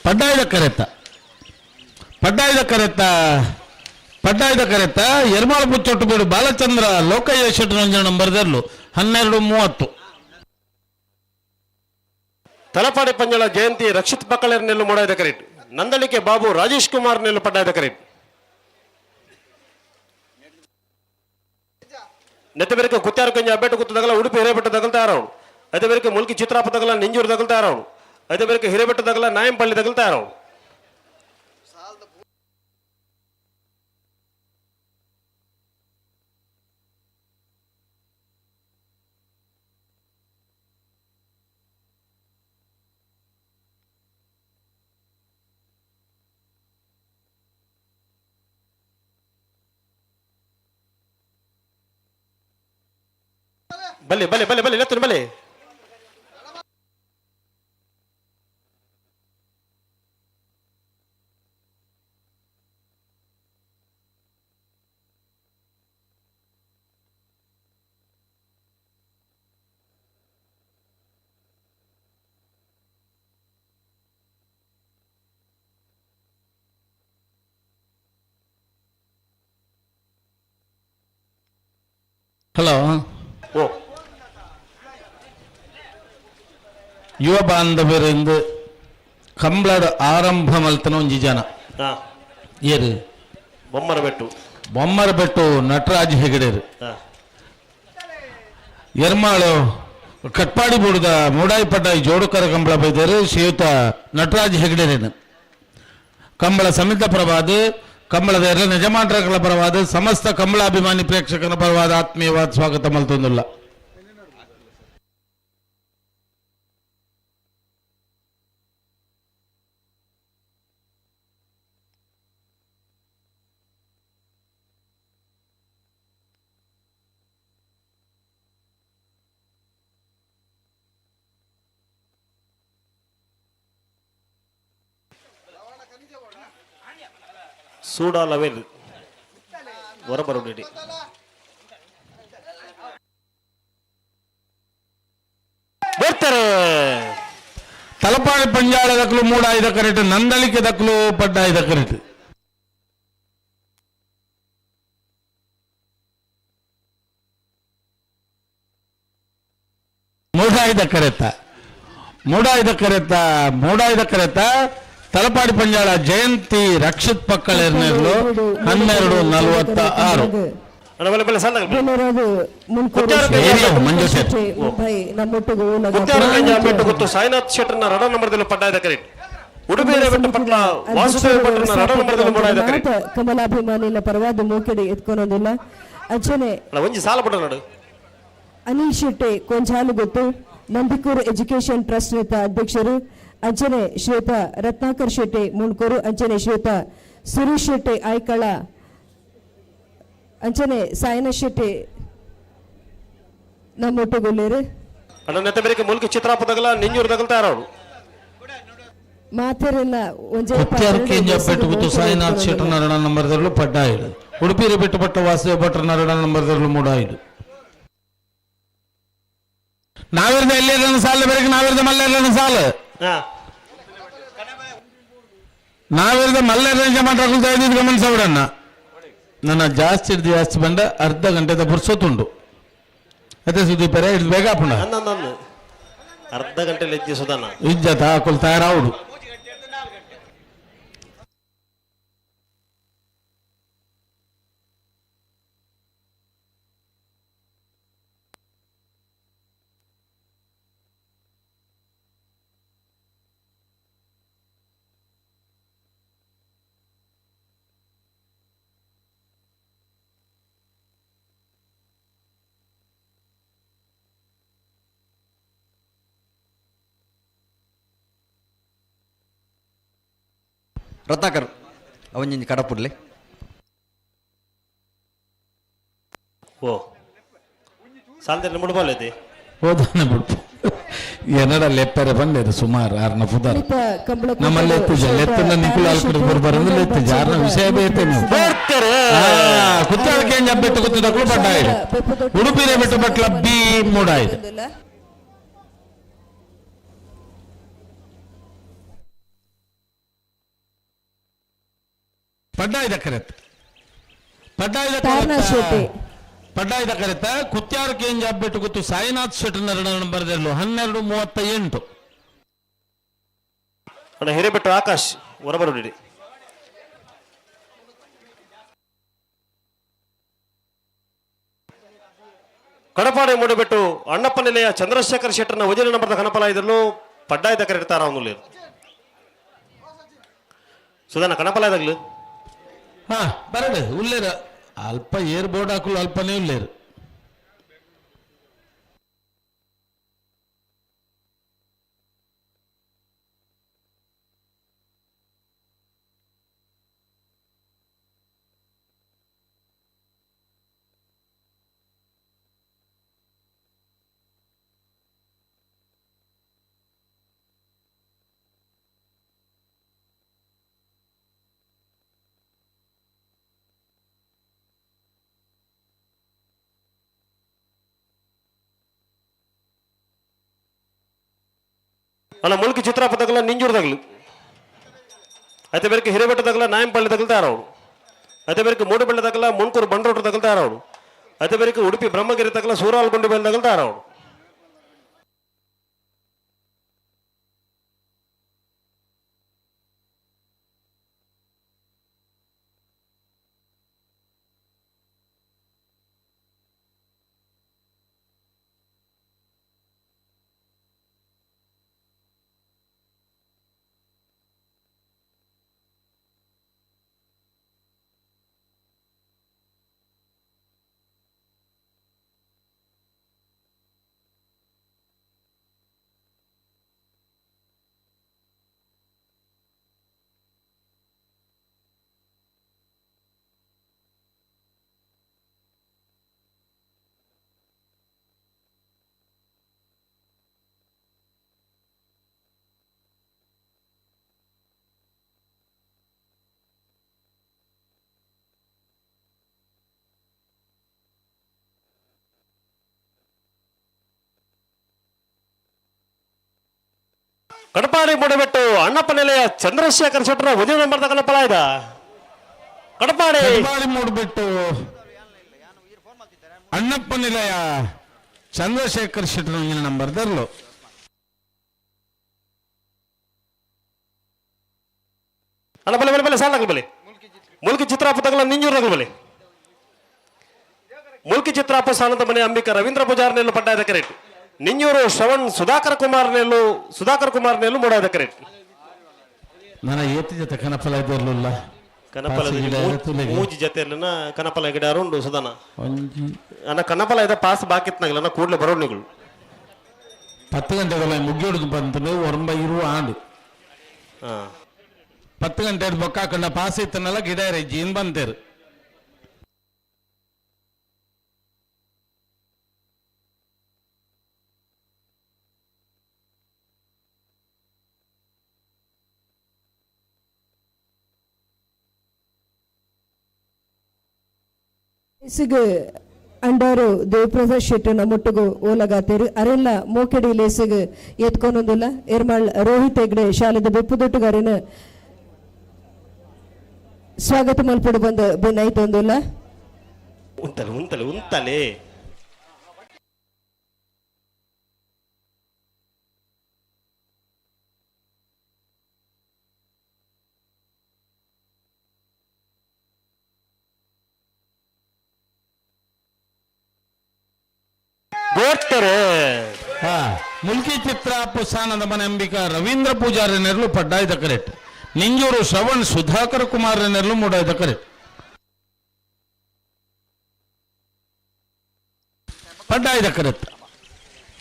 ಪಡ್ಡಾಯ್ದ ಕರೆತ್ತ ಪಡ್ಡಾಯ್ದ ಕರೆತ್ತ ಪಡ್ಡಾಯ್ದ ಕರೆತ್ತ ಎರ್ಮಾಳ್ ಬುಚ್ಚೊಟ್ಟು ಬಿಡು ಬಾಲಚಂದ್ರ ಲೋಕಯ್ಯ ಶೆಟ್ಟನ ನಂಬರ್ ದರ್ಲು 12:30. ತಲಪಾಡಿ ಪಂಜಳ ಜಯಂತಿ ರಕ್ಷಿತ್ ಬಕ್ಕಳರ್ ನೆಲ್ಲು ಮೂಡಾಯ್ದ ಕರೆಕ್ಟ್. ನಂದಳಿಕೆ ಬಾಬು ರಾಜೇಶ್ ಕುಮಾರ್ ನೆಲ್ಲು ಪಡ್ಡಾಯ್ದ ಕರೆಕ್ಟ್. ನೆತ್ತಬೆರಕೆ ಕುತ್ತಾರ ಕಂಜ ಅಬ್ಬೆಟ್ಟು ಗುತ್ತು ತಗಲ ಉಡುಪಿ ಹಿರೇಬೆಟ್ಟ ತಗಲ್ತಾರ ಅವಳು. ಅದೇ ಬೇರೆ ಮುಲ್ಕಿ ಚಿತ್ರಾಪ ತಗಲ ನಿಂಜೂರು ತಗಲ್ತಾರ ಅವಳು. ಅದೇ ಬೇರೆ ಹಿರೇಬೆಟ್ಟ ತಗಲ ನಾಯಂಪಳ್ಳಿ ತಗಲ್ತಾರ ಅವಳು. ಬಲೆ ಬಲೆ ಬಲೆ ಬಲೆ ಎತ್ತುನು ಬಲೆ. ಹಲೋ ಓ ಯುವ ಬಾಂಧವರಿಂದ ಕಂಬ್ಳಡ್ ಆರಂಭ ಮಲ್ತನ ಒಂಜಿ ಜನ ಏರು ಬೊಮ್ಮರ ಬೆಟ್ಟು ಬೊಮ್ಮರ ಬೆಟ್ಟು ನಟರಾಜ್ ಹೆಗಡೆರು ಎರ್ಮಾಳು ಕಟ್ಪಾಡಿ ಬೂಡುದ ಮೂಡಾಯಿ ಪಡ್ಡಾಯಿ ಜೋಡುಕರ ಕಂಬಳ ಬೈದರು ಶ್ರೀಯುತ ನಟರಾಜ್ ಹೆಗಡೆರೇನು ಕಂಬಳ ಸಮಿತ ಪರವಾದ ಕಂಬಳದ ಎಲ್ಲ ಯಜಮಾನರ ಪರವಾದ ಸಮಸ್ತ ಕಂಬಳಾಭಿಮಾನಿ ಪ್ರೇಕ್ಷಕರ ಪರವಾದ ಆತ್ಮೀಯವಾದ ಸ್ವಾಗತ ಮಲ್ತೊಂದುಲ್ಲ. ಸೂಡಾ ಲವೆಲ್ ಹೊರಬರುಡಿ ಬರ್ತಾರೆ. ತಲಪಾಡಿ ಪಂಜಾಳ ದಕ್ಕಲು ಮೂಡಾಯ್ದ ಕರೆಟ್, ನಂದಳಿಕೆ ದಕ್ಕಲು ಪಡ್ಡಾಯ್ದ ಕರೆಟ್. ಮೂಡಾಯ್ದ ಕರೆತ, ಮೂಡಾಯ್ದ ಕರೆತ, ಮೂಡಾಯ್ದ ಕರೆತ. ತಲಪಾಡಿ ಪಂಜಾಳ ಜಯಂತಿ ರಕ್ಷಿತ್ ಪಕ್ಕಳ 12:46. ಸಾಯಿನಾಥ್ ಶೆಟ್ಟರ್ನ ರಡ ನಂಬರ್ದಲ್ಲಿ ಪಡ್ಡಾಯ್ದ ಕರೆಟ್. ಉಡುಪಿಯ ಬೆಟ್ಟ ಪಟ್ಲ ವಾಸುದೇವ ಭಟ್ರನ ರಡ ನಂಬರ್ದಲ್ಲಿ ಮೂಡಾಯ್ದ ಕರೆಟ್. ಕಮಲಾಭಿಮಾನಿನ ಪರವಾದ ಮೂಕೆಡೆ ಎತ್ಕೊನೊಂದಿಲ್ಲ. ಅಂಚನೆ ಒಂಜಿ ಸಾಲ ಪಡ ನಡು. ಅನಿಲ್ ಶೆಟ್ಟಿ ಕೊಂಜಾಲುಗುತ್ತು ನಂದಿಕೂರು ಎಜುಕೇಶನ್ ಟ್ರಸ್ಟ್ ನೇತ ಅಧ್ಯಕ್ಷರು, ಅಂಚನೆ ಶ್ವೇತ ರತ್ನಾಕರ್ ಶೆಟ್ಟಿ ಮುಂಡ್ಕೂರು, ಅಂಚನೆ ಶ್ವೇತ ಸುರೇಶ್ ಶೆಟ್ಟಿ ಆಯ್ಕಳ, ಅಂಚನೆ ಸಾಯನ ಶೆಟ್ಟಿ ನಮ್ಮೊಟ್ಟುಗೊಳ್ಳೇರು. ಮುಲ್ಕಿ ಚಿತ್ರಾಪದಗಲ ನಿಂಜೂರು ತಗಲ್ತಾರ ಅವರು ಮಾತೆರೆಲ್ಲ ಒಂಜೇ ಬೆಟ್ಟು ಸಾಯಿನಾಥ್ ಶೆಟ್ಟರ್ ನರಣ ನಂಬರ್ದಲ್ಲೂ ಪಡ್ಡಾಯಿಡು. ಉಡುಪಿ ಬೆಟ್ಟು ಪಟ್ಟ ವಾಸುದೇವ ಭಟ್ರ ನರಣ ನಂಬರ್ದಲ್ಲೂ ಮೂಡಾಯಿಡು. ನಾವಿರ್ದ ಎಲ್ಲಿರನ ಸಾಲ ಬೆರಕೆ, ನಾವಿರ್ದ ಮಲ್ಲೇರನ ಸಾಲ, ನಾವಿರ್ದ ಮಲ್ಲೇರನ ಮಾತಾಡ್ತಾ ಇದ್ದಿದ್ದು ಗಮನಿಸಬಿಡಣ್ಣ. ನನ್ನ ಜಾಸ್ತಿ ಹಿಡ್ದು ಜಾಸ್ತಿ ಬಂದ ಅರ್ಧ ಗಂಟೆದ ಪುರ್ಸೊತ್ತುಂಟು. ಅದೇ ಸುದೀಪರೇ ಹಿಡ್ದು ಬೇಗ ಹಾಪುಣ ಅರ್ಧ ಗಂಟೆ ಇಜ್ಜಿ ಸುಧಾನ ಇಜ್ಜತ ಹಾಕೊಲ್ ತಯಾರಾవుಡು. ರತ್ನಾಕರ್ ಅವಂಜಿಂಜಿ ಕಡಪುಡ್ಲಿ. ಓ ಸಾಲದಲ್ಲಿ ಮುಡ್ಬೋಲೈತಿ ಹೋದಾನೆ ಬಿಡ್ಪು ಎನ್ನಡ ಲೆಪ್ಪರೆ ಬಂದಿದೆ ಸುಮಾರು ಆರ್ನ ಪುದಾರ ನಮ್ಮಲ್ಲಿ ಎತ್ತಿಜ ಲೆತ್ತನ್ನ ನಿಖುಲ್ ಆಲ್ಕಡೆ ಬರ್ಬಾರಂದ್ರೆ ಲೆತ್ತಿಜ ಆರ್ನ ವಿಷಯ ಬೇತೆ ನೀವು ಕುತ್ತಾಳಕ್ಕೆ ಬೆಟ್ಟು ಕುತ್ತಿದಕ್ಕೂ ಪಡ್ಡಾಯಿಡು. ಉಡುಪಿರೆ ಬೆಟ್ಟು ಬಟ್ಲ ಬಿ ಮೂಡಾಯಿಡು. ಪಡ್ಡಾಯ್ದ ಕರೆತ್, ಪಡ್ಡಾಯ್ದ ಪಡ್ಡಾಯ್ದ ಕರೆತ. ಕುತ್ಯಾರು ಕೇಂಜ ಬೆಟ್ಟು ಗೊತ್ತು ಸಾಯಿನಾಥ್ ಶೆಟ್ಟರ್ ನಂಬರ್ದಲ್ಲೂ 12:38. ಹಿರೇಬೆಟ್ಟು ಆಕಾಶ್ ಹೊರಬರುಡಿ. ಕಡಪಾಡಿ ಮೂಡಬೆಟ್ಟು ಅಣ್ಣಪ್ಪ ನಿಲಯ ಚಂದ್ರಶೇಖರ್ ಶೆಟ್ಟರ್ನ ವಜನ ನಂಬರ್ದ ಕನಪಲ ಇದನ್ನು ಪಡ್ಡಾಯ್ದ ಕರೆತಾರ ಅವನು ಸುಧಾನ ಕನಪಲ ಇದಾಗ್ಲು. ಹಾ ಬರಡು ಉಲ್ಲೇರು ಅಲ್ಪ ಏರ್ ಬೋರ್ಡ್ ಹಾಕಲು ಅಲ್ಪನೇ ಉಲ್ಲೇರು. ಅಲ್ಲ ಮುಲ್ಕಿ ಚಿತ್ರಾಪದಗಲ ನಿಂಜೂರ್ದಾಗ್ಲು అయితే ಬೇರೆ ಹಿರೇಬೆಟ್ಟದಾಗಲ ನಾಯಂಪಳ್ಳಿ ತಗಲ್ತಾರ ಅವರು. అయితే ಬೇರೆ ಮೂಡುಬೆಳ್ಳದಾಗಲ ಮುಣ್ಕೂರು ಬಂಡ್ರೋಟ್ರು ತಗಲ್ತಾರ ಅವರು. ಅದೇ ಬೇರೆ ಉಡುಪಿ ಬ್ರಹ್ಮಗಿರಿ ತಗಲ ಸೂರಾಲ್ ಗುಂಡು ಬೆಲ್ದಗಲ್ ದಾರವಡು. ಕಡಪಾಡಿ ಮೂಡಬೆಟ್ಟು ಅಣ್ಣಪ್ಪ ನೆಲೆಯ ಚಂದ್ರಶೇಖರ್ ಶೆಟ್ಟರ ಒಂದೇ ನಂಬರ್ ತಗಲಪ್ಪಲ ಇದ ಕಡಪಾಡಿ ಕಡಪಾಡಿ ಮೂಡಬೆಟ್ಟು ಅಣ್ಣಪ್ಪ ನಿಲಯ ಚಂದ್ರಶೇಖರ್ ಶೆಟ್ಟರ ಒಂದಿನ ನಂಬರ್ ದರ್ಲು. ಅಣ್ಣ ಬಲೆ ಬಲೆ ಬಲೆ ಸಾಲ ಬಲೆ ಮುಲ್ಕಿ ಚಿತ್ರಾಪ ತಗಲ ನಿಂಜೂರು ತಗಲ ಬಲೆ ಮುಲ್ಕಿ ಚಿತ್ರಾಪ ಸಾನದ ಮನೆ ಅಂಬಿಕಾ ರವೀಂದ್ರ ಪೂಜಾರ್ ನೆಲ್ಲು ಪಡ್ಡಾಯದ ಕರೆಕ್ಟ್. ನಿಂಜೂರು ಶ್ರವಣ್ ಸುಧಾಕರ್ ಕುಮಾರ್ ನೆಲ್ಲು ಸುಧಾಕರ್ ಕುಮಾರ್ ನೆಲ್ಲು ಮೂಡಾಯದ ಕರೆಕ್ಟ್. ನನ್ನ ಏತಿ ಜೊತೆ ಕನಪಲ ಇದ್ದಿರಲಿಲ್ಲ. ಕನಪಲ ಮೂಜಿ ಜೊತೆಯಲ್ಲಿನ ಕನಪಲ ಗಿಡ ಉಂಡು ಸುಧಾನ ಅಣ್ಣ ಕನಪಲ ಇದ ಪಾಸ್ ಬಾಕಿತ್ನಾಗಲ್ಲ ಅಣ್ಣ ಕೂಡಲೇ ಬರೋಣಿಗಳು. 10 ಗಂಟೆಗಳ ಮುಗಿಯೋದು ಬಂತು ಒರಂಬ ಇರುವ ಆಂಡು. 10 ಗಂಟೆ ಬೊಕ್ಕ ಕಂಡ ಪಾಸ್ ಇತ್ತನಲ್ಲ ಗಿಡ ಜೀನ್ ಬಂತೇರು. ಲೇಸುಗು ಅಂಡಾರು ದೇವಪ್ರಸಾದ್ ಶೆಟ್ಟಿ ನಮ್ಮೊಟ್ಟಿಗೂ ಓಲಗಾತೇರು ಅರೆಲ್ಲ ಮೋಕೆಡಿ ಲೇಸುಗು ಎತ್ಕೊನೊಂದುಲ್ಲ ಎರ್ಮಾಳ್ ರೋಹಿತ್ ಹೆಗ್ಡೆ ಶಾಲೆದ ಬೆಪ್ಪುದೊಟ್ಟುಗಾರಿನ ಸ್ವಾಗತ ಮಲ್ಪಡು ಬಂದ ಬೆನ್ನಾಯ್ತೊಂದುಲ್ಲ. ಉಂತಲೆ ಉಂತಲೆ ಉಂತಲೆ ಮುಲ್ಕಿ ಚಿತ್ರ ಪುಸಾನದ ಮನೆ ಅಂಬಿಕಾ ರವೀಂದ್ರ ಪೂಜಾರಿ ನೆರಳು ಪಡ್ಡಾಯ್ದ ಕರೆಕ್ಟ್. ನಿಂಜೂರು ಶ್ರವಣ್ ಸುಧಾಕರ್ ಕುಮಾರ್ ನೆರಳು ಮೂಡಾಯ್ದ ಕರೆಕ್ಟ್. ಪಡ್ಡಾಯ್ದ ಕರೆತ್ತ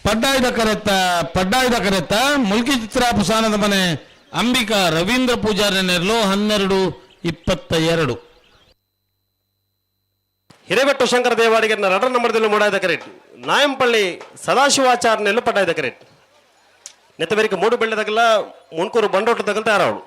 ಪಡ್ಡಾಯ್ದ ಕರೆತ್ತ ಪಡ್ಡಾಯ್ದ ಕರೆತ್ತ ಮುಲ್ಕಿ ಚಿತ್ರ ಪುಸಾನದ ಮನೆ ಅಂಬಿಕಾ ರವೀಂದ್ರ ಪೂಜಾರಿ ನೆರಳು 12:22. ಹಿರೇಬೆಟ್ಟು ಶಂಕರ ದೇವಾಡಿಗೆ ರಡರ್ ನಂಬರ್ದಲ್ಲಿ ಮೂಡಾಯ್ದ ಕರೆಕ್ಟ್. ನಾಯಂಪಳ್ಳಿ ಸದಾಶಿವಾಚಾರ್ನೆಲ್ಲು ಪಡ್ಡಾಯ್ದ ಕರೆಕ್ಟ್. ನೆತ್ತಬೇರಿಕೆ ಮೂಡು ಬೆಳ್ಳೆದಾಗಲ್ಲ ಮುನ್ಕೂರು ಬಂಡೋಟ ತಗಲ್ ತಯಾರವಳು.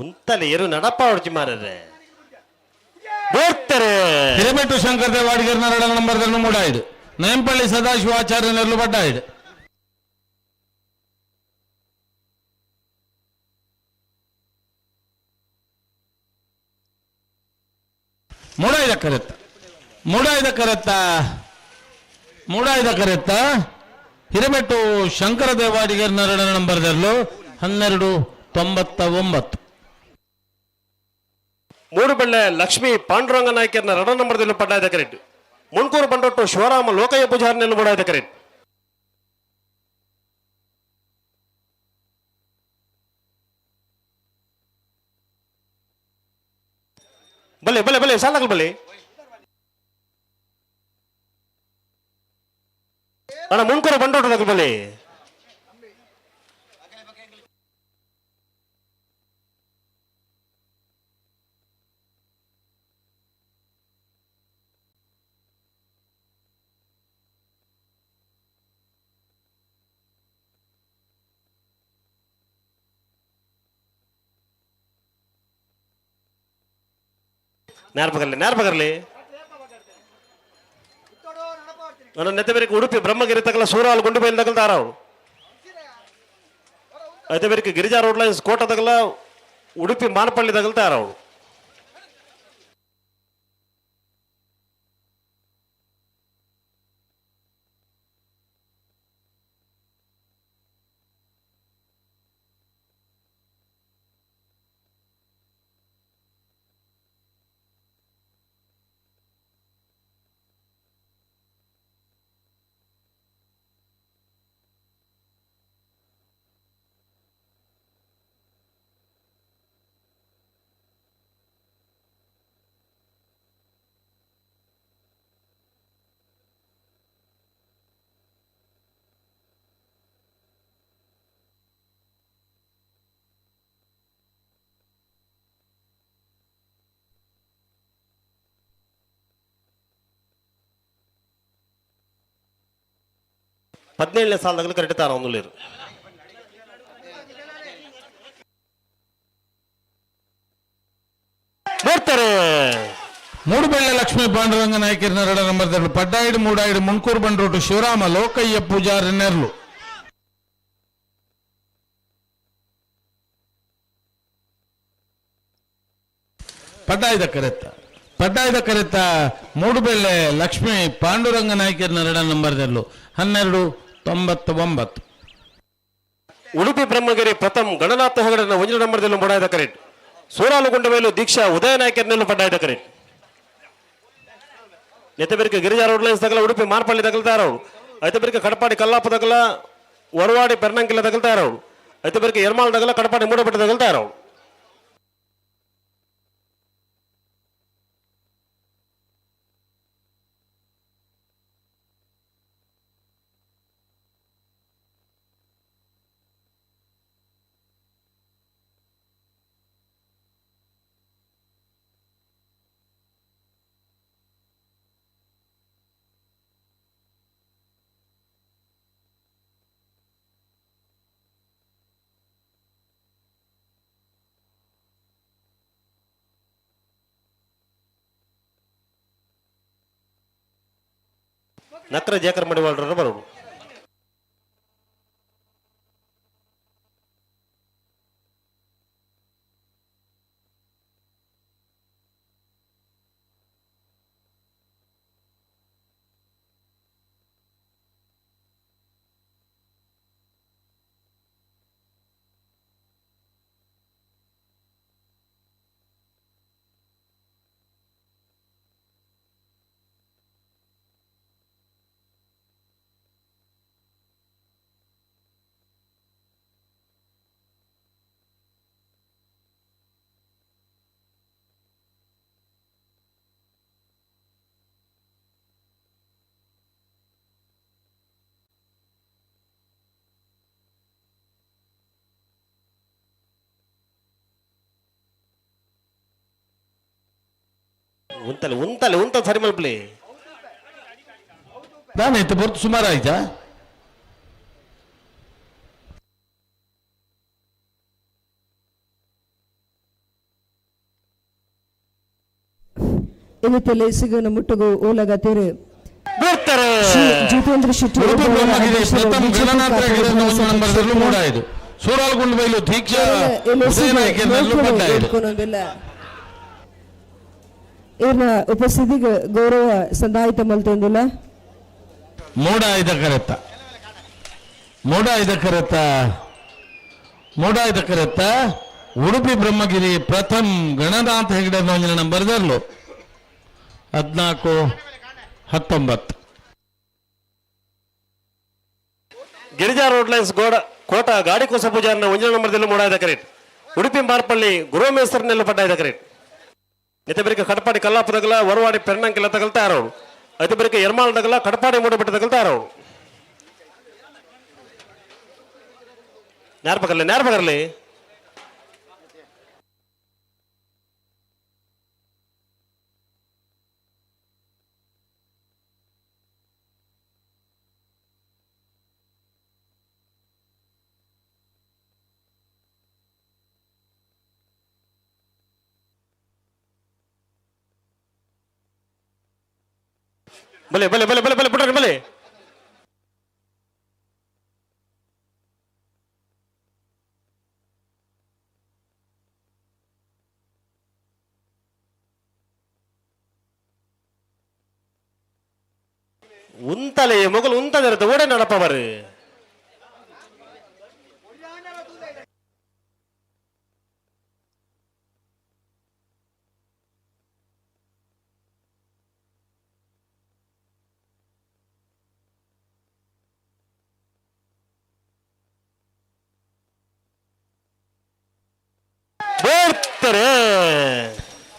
ಉಂತಲೆ ಎರು ನಡಪ ಹೊಡ್ಚಿ ಮಾರರೆ ಬೋರ್ತಾರೆ. ಹಿರೇಬೆಟ್ಟು ಶಂಕರ ದೇವಾಡಿಗರ್ ನರಡ ನಂಬರ್ ಮೂಡಾಯ್ದು. ನೇಂಪಳ್ಳಿ ಸದಾಶಿವಾಚಾರ್ಯ ನೆರಳು ಪಡ್ಡಾಯ್ದು. ಮೂಡಾಯ್ದ ಕರೆತ್ತ ಮೂಡಾಯ್ದ ಕರೆತ್ತ ಮೂಡಾಯ್ದ ಕರೆತ್ತ ಹಿರೇಬೆಟ್ಟು ಶಂಕರ ದೇವಾಡಿಗರ್ ಎರಡನೇ ನಂಬರ್ದಲ್ಲೂ 12.99. ಮೂಡುಬೆಳ್ಳೆ ಲಕ್ಷ್ಮೀ ಪಾಂಡುರಂಗ ನಾಯಕರ್ನ ಎರಡನೇ ನಂಬರ್ದಲ್ಲಿ ಪಡ್ಡಾಯ್ದ ಕರೆಕ್ಟ್. ಮುಣ್ಕೂರು ಬಂಡೊಟ್ಟು ಶಿವರಾಮ ಲೋಕಯ್ಯ ಪೂಜಾರ್ನೆಲ್ಲ ಮೂಡಾಯ್ದ ಕರೆಕ್ಟ್. ಬಲೆ ಬಲೆ ಬಲೆ ಸಾಲಾಗಲ್ ಬಲೆ ಅಣ್ಣ ಮುಣ್ಕೂರು ಬಂಡೊಟ್ಟು ಬಲೆ. ನೇರ್ಪಗರ್ಲಿ ನೇರ್ಪಗರ್ಲಿ ನನ್ನ ನೆತ್ತಬೇರಿಗೆ ಉಡುಪಿ ಬ್ರಹ್ಮಗಿರಿ ತಗಲ ಸೂರಾಲ್ ಗುಂಡುಬೈಲ್ ತಗಲ್ ತಾರವು అయితే ಬೇರಿಗೆ ಗಿರಿಜಾ ರೋಡ್ ಲೈನ್ಸ್ ಕೋಟ ತಗಲ ಉಡುಪಿ ಮಾನಪಳ್ಳಿ ತಗಲ್ ತಾರವು. 17ನೇ ಸಾಲದಾಗಲೂ ಕರೆಕ್ಟ್ ತಾರ ಒಂದುಲೇರು. ಬರ್ತಾರೆ ಮೂಡುಬೆಳ್ಳೆ ಲಕ್ಷ್ಮೀ ಪಾಂಡುರಂಗ ನಾಯಕರ ಎರಡ ನಂಬರ್ ಪಡ್ಡಾಯಿಡು ಮೂಡಾಯಿಡು ಮುಣ್ಕೂರು ಬಂಡ್ರೋಟು ಶಿವರಾಮ ಲೋಕಯ್ಯ ಪೂಜಾರಿ ನೆರ್ಲು. ಪಡ್ಡಾಯ್ದ ಕರೆತ್ತ ಪಡ್ಡಾಯ್ದ ಕರೆತ್ತ ಮೂಡುಬೆಳ್ಳೆ ಲಕ್ಷ್ಮೀ ಪಾಂಡುರಂಗ ನಾಯಕರ ಎರಡ ನಂಬರ್ದಲ್ಲೂ 12.99. ಉಡುಪಿ ಬ್ರಹ್ಮಗಿರಿ ಪ್ರಥಮ್ ಗಣನಾಥ ಹೆಗಡನ 1 ನಂಬರ್ದಲ್ಲೂ ಮೂಡಾಯ್ದ ಕರೆಕ್ಟ್. ಸೂರಾಲುಗೊಂಡ ಮೇಲೂ ದೀಕ್ಷಾ ಉದಯ ನಾಯಕರ್ನೆಲ್ಲೂ ಪಡ್ಡಾಯ್ದ ಕರೆಕ್ಟ್. ನೆತ್ತಬೇರಿಕೆ ಗಿರಿಜಾ ರೋಡ್ ಲೈನ್ಸ್ ತಗಲ ಉಡುಪಿ ಮಾರ್ಪಳ್ಳಿ ತಗಲ್ತಾರವು. ಐತಬೇರಿಕೆ ಕಡಪಾಡಿ ಕಲ್ಲಾಪ ತಗಲ ವರವಾಡಿ ಪೆರ್ನಂಕಿಲ್ಲ ತಗಲ್ತಾರವು. ಐತಬೇರಿಕೆ ಎರ್ಮಾಲ್ ತಗಲ ಕಡಪಾಡಿ ಮೂಡಬೆಟ್ಟ ತಗಲ್ತಾರವು. ನಕ್ರ ಜೇಕರ್ ಮಡಿವಾಳರನ್ನು ಬರೋದು. ಉಂತಲೆ ಉಂತಲೆ ಉಂತ ಸರಿ ಮಲ್ಪಲಿ ನಾನು ಇತ್ತು ಬರ್ತು ಸುಮಾರು ಆಯ್ತಾ. ಇನ್ನಿತಲೆ ಸಿಗನ ಮುಟ್ಟುಗು ಓಲಗತಿರು ಜಿತೇಂದ್ರ ಶೆಟ್ಟಿ ಸೂರಾಲ್ಗುಂಡ ಬೈಲು ದೀಕ್ಷಾ ಇವ್ರನ್ನ ಉಪಸ್ಥಿತಿಗೆ ಗೌರವ ಸಂದಾಯಿತ ಮಲ್ತೊಂದಿಲ್ಲ. ಮೂಡಾಯ್ದ ಕರೆತ್ತ ಮೂಡಾಯಿದ ಕರೆತ ಮೂಡಾಯಿದ ಕರೆತ ಉಡುಪಿ ಬ್ರಹ್ಮಗಿರಿ ಪ್ರಥಮ್ ಗಣನಾಥ ಹೆಗಡೆ ಒಂಜಿನ ನಂಬರ್ ದರ್ಲು 14-19. ಗಿರಿಜಾ ರೋಡ್ ಲೈನ್ಸ್ ಗೋಡ ಕೋಟ ಗಾಡಿ ಕೋಸ ಪೂಜಾರನ ಒಂಜಿನ ನಂಬರ್ದಲ್ಲಿ ಮೂಡಾಯಿದ ಕರೆಟ್ ಉಡುಪಿ ಮಾರ್ಪಳ್ಳಿ ಗುರುಮೇಸರ್ನೆಲ್ಲ ಪಡ್ಡಾಯಿದ ಕರೆಟ್ ಇತ ಬರಿಕ ಕಡಪಾಡಿ ಕಲ್ಲಾಪುದಗಲ ವರವಾಡಿ ಪೆರ್ಣಂಕೆಲ್ಲ ತಗಲ್ತಾ ಯಾರೋಡು ಐತೆ ಬರಿಕ ಎರ್ಮಾಲ್ ತಗಲ ಕಡಪಾಡಿ ಮೂಡಬಿಟ್ಟು ತಗಲ್ತಾ ಯಾರೋಡು ನೇರ್ಪಕರ್ಲಿ ನೇರ್ಪಕರ್ಲಿ ಬಲೆ ಬಲೆ ಬಲೆ ಬಲೆ ಬಲೆ ಪುಟ್ಟ ಬಲೆ ಉಂತಲೆ ಮೊಗಲು ಉಂತದಿರುತ್ತೆ ಓಡೆ ನಡಪ್ಪ ಬರು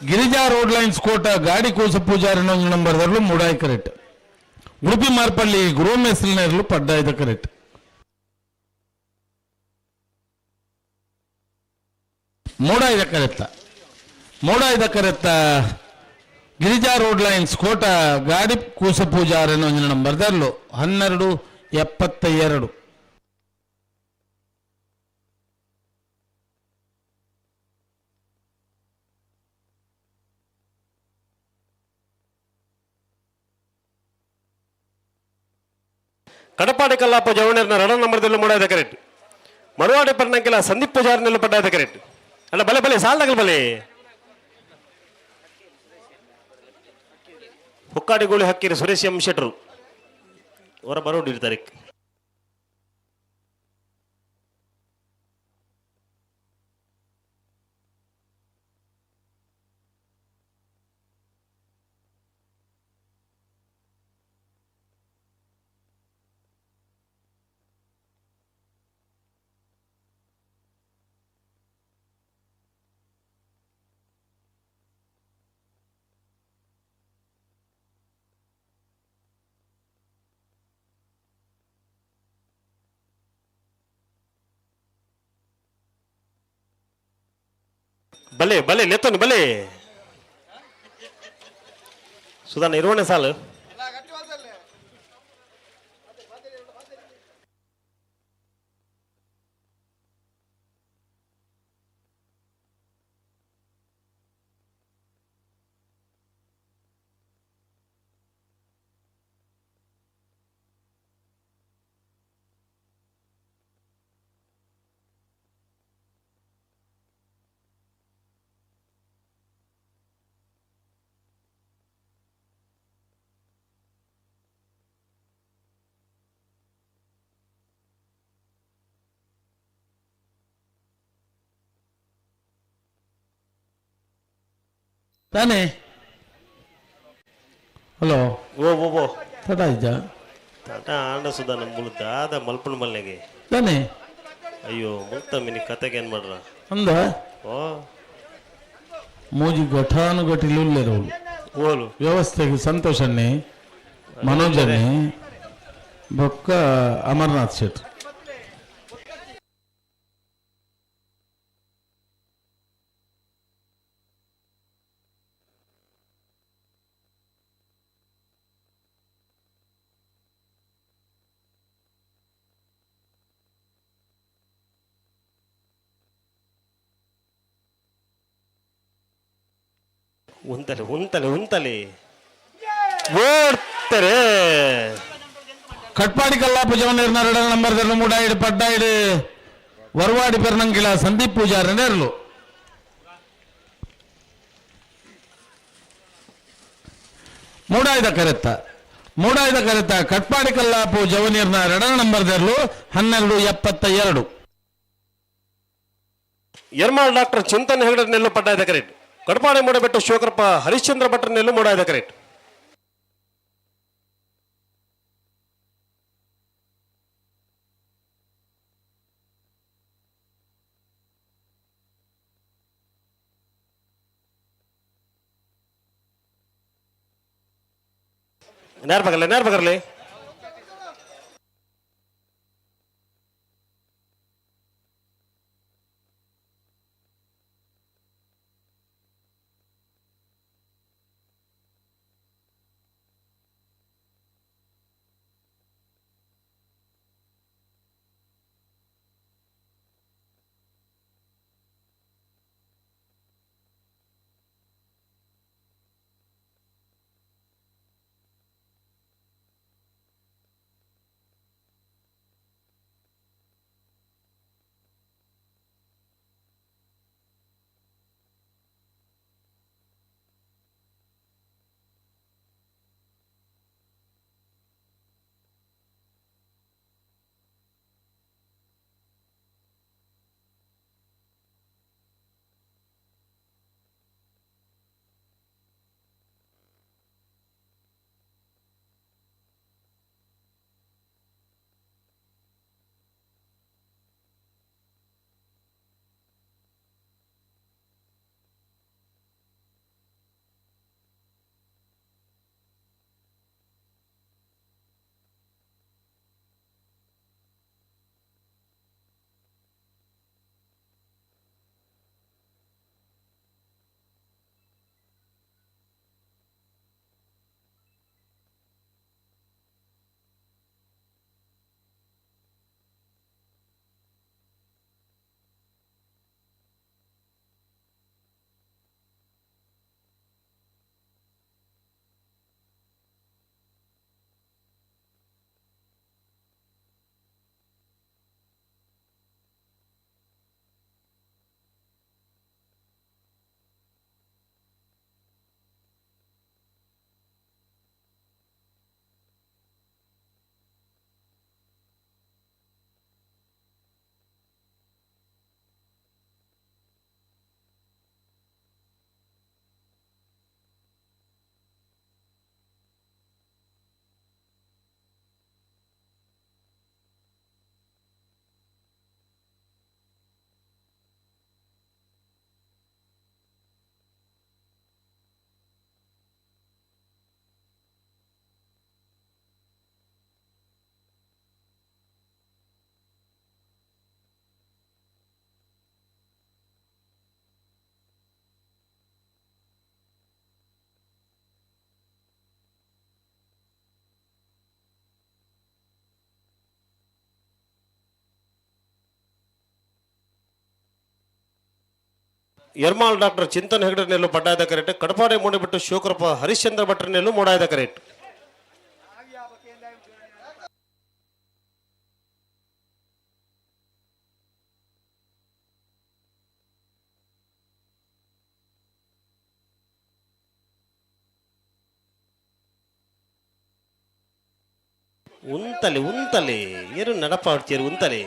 ಗಿರಿಜಾ ರೋಡ್ ಲೈನ್ಸ್ ಕೋಟ ಗಾಡಿ ಕೋಸ ಪೂಜಾರಿ ನಂಬರ್ ದರ್ಲು ಮೂಡಾಯಿ ಕರೆಕ್ಟ್ ಉಡುಪಿ ಮಾರ್ಪಳ್ಳಿ ಗುರುಮೇಸ್ಲಿನರ್ಲು ಪಡ್ಡಾಯ್ದ ಕರೆಕ್ಟ್ ಮೂಡಾಯ್ದ ಕರೆತ್ತ ಮೂಡಾಯ್ದ correct Girija road lines Kota ಗಾಡಿ ಕೂಸ ಪೂಜಾರಿ ನಂಬರ್ ದರ್ಲು 12-72. ಕಡಪಾಡಿ ಕಲ್ಲಾಪ ಜವಣೇರ್ನ ರಣ ನಂಬರ್ದಲ್ಲಿ ಮೂಡಾಯ್ದ ಕರೆಕ್ಟ್ ಮರುವಾಡಿ ಪಟ್ಟಣಕ್ಕೆಲ್ಲ ಸಂದೀಪ್ ಪೂಜಾರಿನೆಲ್ಲ ಪಡ್ಡಾಯ್ದ ಕರೆಕ್ಟ್ ಅಲ್ಲ ಬಲೆ ಬಲೆ ಸಾಲ್ದಾಗಲ್ ಬಲೆ ಹುಕ್ಕಾಡಿ ಗೋಳಿ ಹಕ್ಕಿರಿ ಸುರೇಶ್ ಎಂ ಶೆಟ್ರು ಹೊರ ಬರೋಡಿರ್ತಾರೆ. ಬಲೆ ಬಲೆ ನೆತ್ತನು ಬಲೆ ಸುಧಾನ ಇರುವಣೆ ಸಾಲು ತಾನೇ ಹಲೋ ಓ ಓ ಓ ತಡ ಇದ್ದ ತಟ ಆಂಡ ಸುಧಾ ನಮ್ಮ ದಾದ ಮಲ್ಪಣ ಮಲ್ನೆಗೆ ತಾನೇ ಅಯ್ಯೋ ಮುಲ್ತ ಮಿನಿ ಕತೆಗೆ ಏನ್ ಮಾಡ್ರ ಅಂದ ಓ ಮೂಜಿ ಘಟಾನುಘಟಿಲುಲ್ಲೆರವರು ಓಲು ವ್ಯವಸ್ಥೆಗೆ ಸಂತೋಷನ್ನೇ ಮನೋಜನ್ನೇ ಬೊಕ್ಕ ಅಮರನಾಥ್ ಶೆಟ್ ಉಂತಲೆ ಉಂತಲೆ ಉಂತಲೆ ಓಡ್ತಾರೆ ಕಟ್ಪಾಡಿ ಕಲ್ಲಾಪು ಜವನೇರ್ ನರಡ ನಂಬರ್ ಮೂಡಾಯಿಡು ಪಡ್ಡಾಯಿಡು ವರ್ವಾಡಿ ಪೆರ್ನಂಗಿಲ ಸಂದೀಪ್ ಪೂಜಾರಿ ನೇರ್ಲು ಮೂಡಾಯ್ದ ಕರೆತ್ತ ಮೂಡಾಯ್ದ ಕರೆತ ಕಟ್ಪಾಡಿ ಕಲ್ಲಾಪು ಜವನೀರ್ನ ಎರಡನೇ ನಂಬರ್ ದೆರ್ಲು 12:72. ಎರ್ಮಾಳ್ ಡಾಕ್ಟರ್ ಚಿಂತನ್ ಹೆಗಡೆ ನೆಲ್ಲು ಪಡ್ಡಾಯದ ಕರೆಟ್. ಕಡಪಾಡಿ ಮೂಡಬೆಟ್ಟು ಶಿವಕೃಪ ಹರಿಶ್ಚಂದ್ರ ಭಟ್ರ ನೆಲ್ಲು ಮೂಡಾಯದ ಕರೆಟ್. ನೇರ ಬಗರ್ಲಿ, ನೇರ ಬಗರ್ಲಿ. ಎರ್ಮಾಳ್ ಡಾಕ್ಟರ್ ಚಿಂತನ್ ಹೆಗಡೆ ನೆಲ್ಲು ಪಡ್ಡಾಯದ ಕರೆಟ್. ಕಡಪಾಡೆ ಮೂಡಿಬಿಟ್ಟು ಶಿವಕೃಪ ಹರಿಶ್ಚಂದ್ರ ಭಟ್ರ ನೆಲ್ಲು ಮೂಡಾಯದ ಕರೆಟ್. ಉಂತಲಿ ಉಂತಲಿ ಏನು ನಡಪಾಡ್ತೀರಿ ಉಂತಲಿ.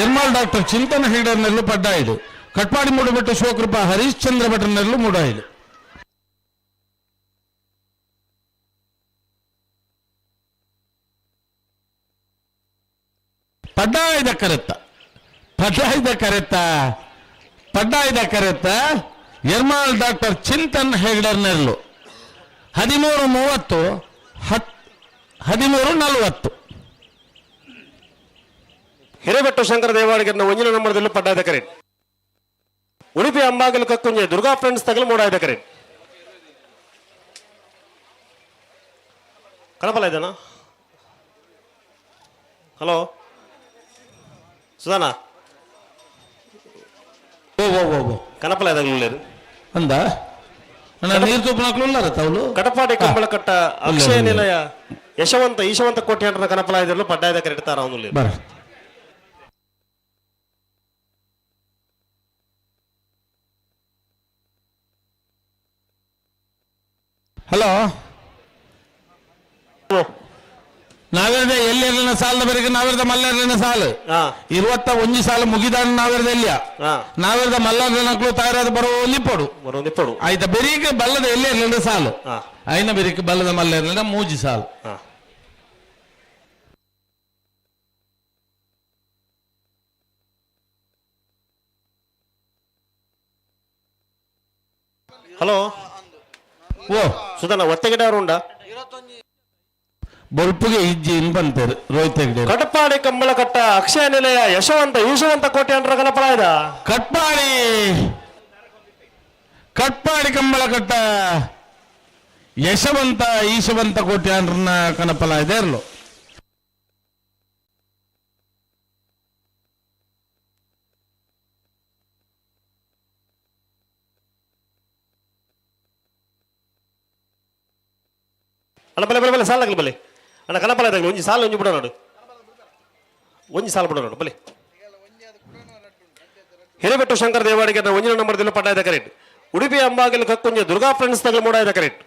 ಎರ್ಮಾಳ್ ಡಾಕ್ಟರ್ ಚಿಂತನ್ ಹೆಗಡೆನೆಲ್ಲು ಪಡ್ಡಾಯಿಡು. ಕಟ್ಪಾಡಿ ಮೂಡಬೆಟ್ಟು ಶಿವಕೃಪಾ ಹರಿಶ್ಚಂದ್ರ ಭಟ್ರನೆಲ್ಲು ಮೂಡಾಯಿಡು. ಪಡ್ಡಾಯ್ದ ಕರೆತ್ತ ಪಡ್ಡಾಯ್ದ ಕರೆತ್ತ ಪಡ್ಡಾಯ್ದ ಕರೆತ್ತ ಎರ್ಮಾಲ್ ಡಾಕ್ಟರ್ ಚಿಂತನ್ ಹೆಗ್ಡರ್ ನೆರಳು 13:30 13:40. ಹಿರೇಬೆಟ್ಟು ಶಂಕರ ದೇವಾಡಿಗರನ್ನ ಒಂಜಿನ ನಂಬರ್ದಲ್ಲೂ ಪಡ್ಡಾಯ್ದ ಕರೆಟ್. ಉಡುಪಿ ಅಂಬಾಗಲು ಕಕ್ಕುಂಜೆ ದುರ್ಗಾ ಫ್ರೆಂಡ್ಸ್ ತಗಲು ಮೂಡಾಯ್ದ ಕರೆಟ್. ಕಣಪಲ ಇದ್ದಾನ? ಹಲೋ ಸುಧಾನ. ಓ ಓ ಓ ಕಣಪಲ ಇದ್ದಾಗಲೂ ಅಂದ ನೀರು ತುಪ್ಪನಾಕ್ಲು ತಾವು. ಕಟಪಾಡಿ ಕಂಬಳಕಟ್ಟ ಅಕ್ಷಯ ನಿಲಯ ಯಶವಂತ ಈಶವಂತ ಕೋಟಿ ಅಂಟನ ಕಣಪಲ ಇದ್ರಲ್ಲೂ ಪಡ್ಡಾಯದ ಕರೆಡ್ತಾರ ಅವನು. ಬರ ಹಲೋ ನಾವೇರ್ದ ಎಲ್ಲಿ ಸಾಲದ ಬರೆಗೆ ನಾವೇರ್ದ ಮಲ್ಲಾರ್ನ ಸಾಲು 21 ಸಾಲು ಮುಗಿದಾನ ನಾವೇರ್ದ ಎಲ್ಲಿಯ ನಾವೇರ್ದ ಮಲ್ಲಾರ್ನಕ್ಲು ತಯಾರಾದ ಬರೋ ಒಂದಿಪ್ಪಡು ಒಂದಿಪ್ಪಡು ಆಯ್ತಾ ಬೆರೀಕೆ ಬಲ್ಲದ ಎಲ್ಲಿ ಸಾಲು ಐನ ಬೆರೀಕೆ ಬಲ್ಲದ ಮಲ್ಲಾರ್ನ ಮೂಜಿ ಸಾಲು. ಹಲೋ ಓ ಸುಧಾನ ಒತ್ತೆಗಡೆ ಅವರು ಉಂಡಾ? ಬೊಲ್ಪುಗೆ ಇಜ್ಜಿ ಇನ್ ಬಂತೇರು ರೋಹಿತ್ ಹೆಗ್ಡೆ. ಕಟಪಾಡಿ ಕಂಬಳಕಟ್ಟ ಅಕ್ಷಯ ನಿಲಯ ಯಶವಂತ ಈಶವಂತ ಕೋಟಿ ಅಂಟರ ಕನಪಲ ಇದ. ಕಟ್ಪಾಡಿ ಕಟ್ಪಾಡಿ ಕಂಬಳಕಟ್ಟ ಯಶವಂತ ಈಶವಂತ ಕೋಟಿ ಅಂಡ್ರನ್ನ ಕನಪಲ ಇದೆ ಇರಲು. ಅಣ್ಣ ಬಲೆ ಬಲೆ ಬಲೆ ಸಾಲ ಬಲೆ ಅಣ್ಣ ಕನಪಲ ಇದ್ದಾಗಲಿ ಒಂಜಿ ಸಾಲ ಒಂಜಿ ಬಿಡ ನೋಡು ಒಂಜಿ ಸಾಲ ಬಿಡ ನೋಡು ಬಲೆ. ಹಿರೇಬೆಟ್ಟು ಶಂಕರ ದೇವಾಡಿಗೆ ಒಂಜಿನ ನಂಬರ್ದಲ್ಲಿ ಪಡ್ಡಾಯ್ದ ಕರೆಕ್ಟ್. ಉಡುಪಿ ಅಂಬಾಗಿಲು ಕಕ್ಕುಂಜೆ ದುರ್ಗಾ ಫ್ರೆಂಡ್ಸ್ ತಗಲು ಮೂಡಾಯ್ದ ಕರೆಕ್ಟ್.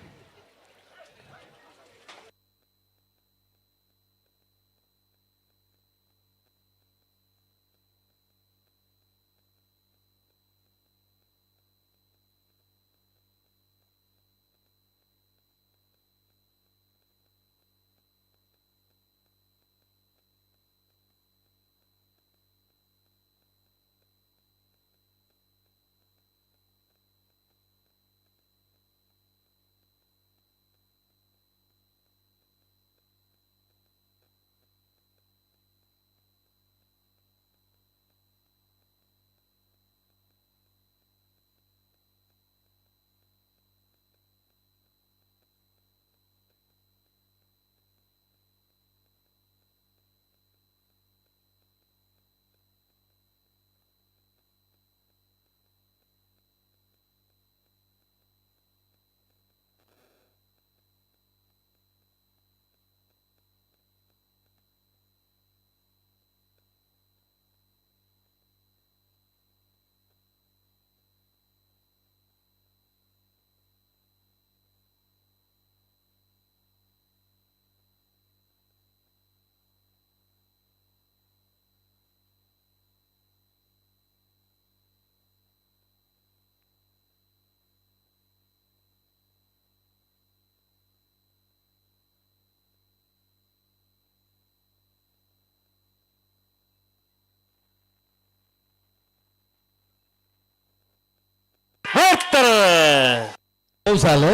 ಸಾಲು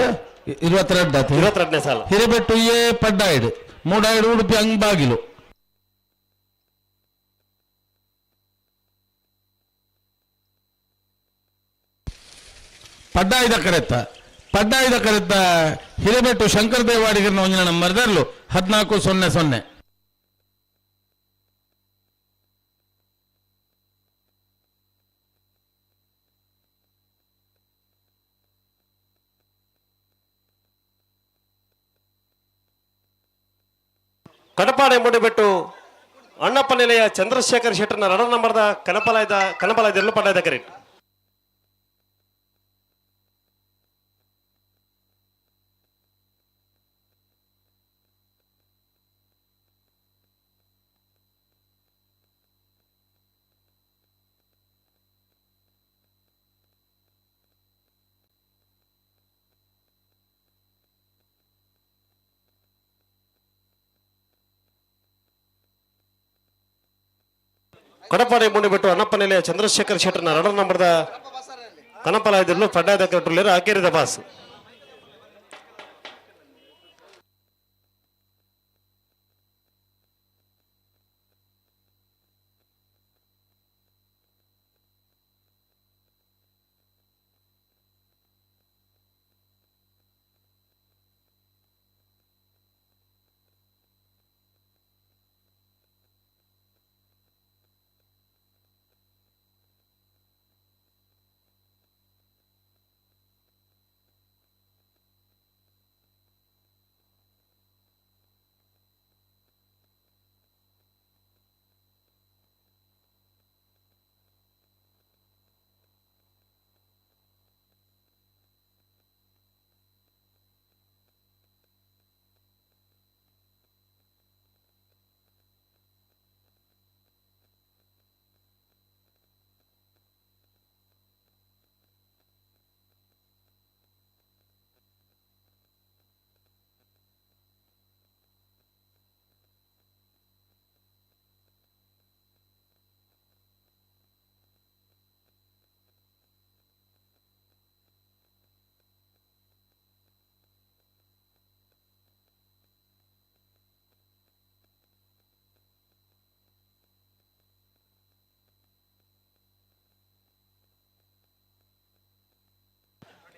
22 22ನೇ ಸಾಲು. ಹಿರೇಬೆಟ್ಟು ಎ ಪಡ್ಡಾಯ್ಡು ಮೂಡಾಯ್ಡು ಉಡುಪಿ ಅಂಗಬಾಗಿಲು. ಪಡ್ಡಾಯ್ದ ಕರೆತ್ತ ಪಡ್ಡಾಯ್ದ ಕರೆತ್ತ ಹಿರೇಬೆಟ್ಟು ಶಂಕರ ದೇವಾಡಿಗರನ್ನ ಒಂಜಿನ ನಂಬರ್ ದರ್ಲು 14:00. ಕಡಪಾಡೆ ಮೂಡಿಬಿಟ್ಟು ಅಣ್ಣಪ್ಪ ನಿಲಯ ಚಂದ್ರಶೇಖರ್ ಶೆಟ್ಟರ್ನ ರಡ ನಂಬರ್ದ ಕನಪಲಾಯ್ದ ಕನಪಲಾಯ್ದ ಪಡ್ಡಾಯ್ದ ಕರೆಕ್ಟ್. ಕಡಪಾಡಿ ಮೂಡಿಬಿಟ್ಟು ಅಣ್ಣಪ್ಪ ನೆಲೆಯ ಚಂದ್ರಶೇಖರ್ ಶೆಟ್ಟರ್ನ ರಡರ್ ನಂಬರ್ದ ಕನಪಲಾಯದಿರಲು ಪಡ್ಡಾಯದ ಕಟ್ಟುಳ್ಳೇರು ಆಕೇರಿದ ಬಾಸ್.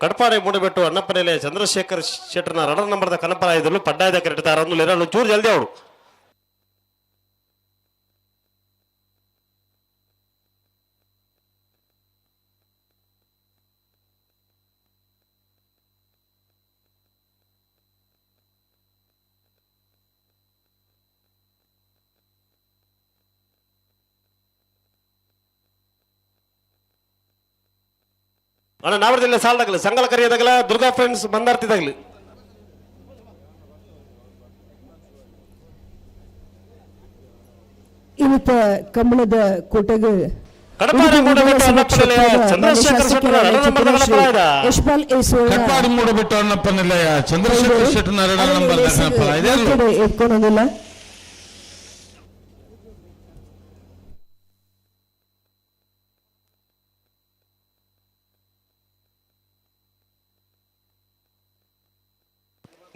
ಕಡಪಾಡಿ ಮೂಡಿಬಿಟ್ಟು ಅಣ್ಣಪ್ಪ ನೆಲೆಯ ಚಂದ್ರಶೇಖರ್ ಶೆಟ್ಟರ್ನ ರಡರ್ ನಂಬರ್ದ ಕನಪಲಾಯದಲ್ಲೂ ಪಡ್ಡಾಯದ ಕರೆಕ್ಟ್ ಲೆರಲು ಚೂರು ಜಲ್ದಿ ಅವಳು. ಅಣ್ಣ ನಾವರದಲ್ಲಿ ಸಾಲದಾಗಲಿ ಸಂಗಲ ಕರೆಯದಾಗಲ ದುರ್ಗಾ ಫ್ರೆಂಡ್ಸ್ ಬಂದಾರ್ತಿದಾಗಲಿ. ಇನ್ನಿತ ಕಂಬಳದ ಕೋಟೆಗೆ ಕಟ್ಪಾಡಿ ಮೂಡಬಿಟ್ಟು ಅಣ್ಣಪ್ಪ ನಿಲಯ ಚಂದ್ರಶೇಖರ್ ಶೆಟ್ಟರ್ ನಂಬರ್ ಎತ್ಕೊಳೋದಿಲ್ಲ.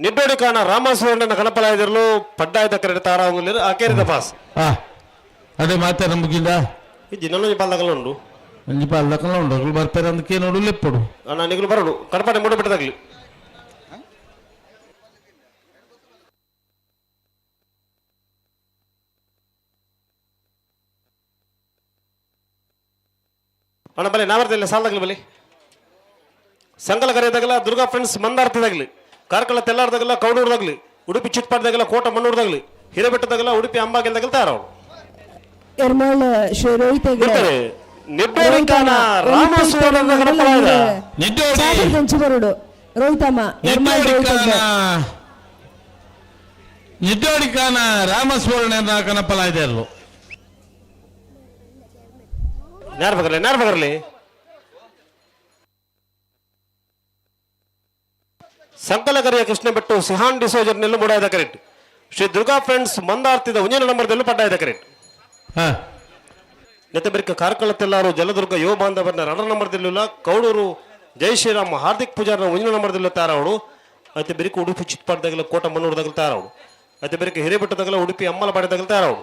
ನಿಡ್ಡೋಡಿ ಕಾಣ ರಾಮಸ್ವರ್ಣನ ಕನಪಲಾಯದಿರಲು ಪಡ್ಡಾಯದ ಕರೆಡ ತಾರಾವಂಗುಲಿರು ಆಕೇರಿದ ಪಾಸ್. ಅದೇ ಮಾತೆ ನಮಗಿಂದ ಇಜ್ಜಿ ನನ್ನೊಂಜಿ ಪಾಲ್ದಾಗಲ ಉಂಡು ಒಂಜಿ ಪಾಲ್ದಾಗಲ ಉಂಡು ಅಗಲು ಬರ್ತಾರೆ ಅಂದಕ್ಕೆ ನೋಡು ಲೆಪ್ಪಡು ಅಣ್ಣ ನಿಗಲು ಬರಡು ಕಡಪಾಡಿ ಮೂಡಬಿಟ್ಟದಾಗ್ಲಿ. ಅಣ್ಣ ಬಲೆ ನಾವರ್ತಿಲ್ಲ ಸಾಲದಾಗ್ಲಿ ಬಲಿ ಸಂಗಲ ಕರೆಯದಾಗಲ ದುರ್ಗಾ ಫ್ರೆಂಡ್ಸ್ ಮಂದಾರ್ತದಾಗ್ಲಿ ಕಾರ್ಕಳ ತೆಲ್ಲಾರ್ದಾಗಲ್ಲ ಕೌಡೂರ್ದಾಗ್ಲಿ ಉಡುಪಿ ಚಿಟ್ಪಾಡ್ದಾಗಲ್ಲ ಕೋಟ ಮಣ್ಣೂರ್ದಾಗ್ಲಿ ಹಿರೇಬೆಟ್ಟದಾಗಲ್ಲ ಉಡುಪಿ ಅಂಬಾಗಿಲ್ದಾಗಲ್ಲ ತಯಾರವಳು. ಎರ್ಮಾಳ ಶ್ರೀ ರೋಹಿತ್ ಬರುಡು ರೋಹಿತಮ್ಮ ನಿಡ್ಡೋಡಿಕಾನ ರಾಮಸ್ವರ್ಣ ಕನಪಲಾಯ್ದೆರ್ಲು. ನೇರ ಬಗರ್ಲಿ ನೇರ ಬಗರ್ಲಿ ಸಂಕಲಕರಿಯ ಕೃಷ್ಣ ಬೆಟ್ಟು ಸಿಹಾನ್ ಡಿಸೋಜರ್ ನೆಲ್ಲು ಮೂಡಾಯದ ಕರೆಕ್ಟ್ ಶ್ರೀ ದುರ್ಗಾ ಫ್ರೆಂಡ್ಸ್ ಮಂದಾರ್ತಿದ ಉಂಜಿನ ನಂಬರ್ದಲ್ಲೂ ಪಡ್ಡಾಯದ ಕರೆಕ್ಟ್. ನೆತ್ತಬೆರಿಕ ಕಾರ್ಕಳ ತೆಲ್ಲಾರು ಜಲದುರ್ಗ ಯುವ ಬಾಂಧವರನ್ನ ರಡರ್ ನಂಬರ್ದಿಲ್ಲ ಕೌಡೂರು ಜೈ ಶ್ರೀರಾಮ್ ಹಾರ್ದಿಕ್ ಪೂಜಾರನ ಉಂಜಿನ ನಂಬರ್ದಿಲ್ಲ ತಾರವಳು. ಅತಿ ಬೆರಿಕ ಉಡುಪಿ ಚಿತ್ಪಾಡ್ದಾಗಲ ಕೋಟ ಮನ್ನೂರ್ದಾಗಲ ತಾರವಳು. ಅತಿ ಬೆರಿಕ ಹಿರೇಬೆಟ್ಟದಾಗಲ ಉಡುಪಿ ಅಮ್ಮಲಪಾಡಿದಾಗಲ ತಾರವಳು.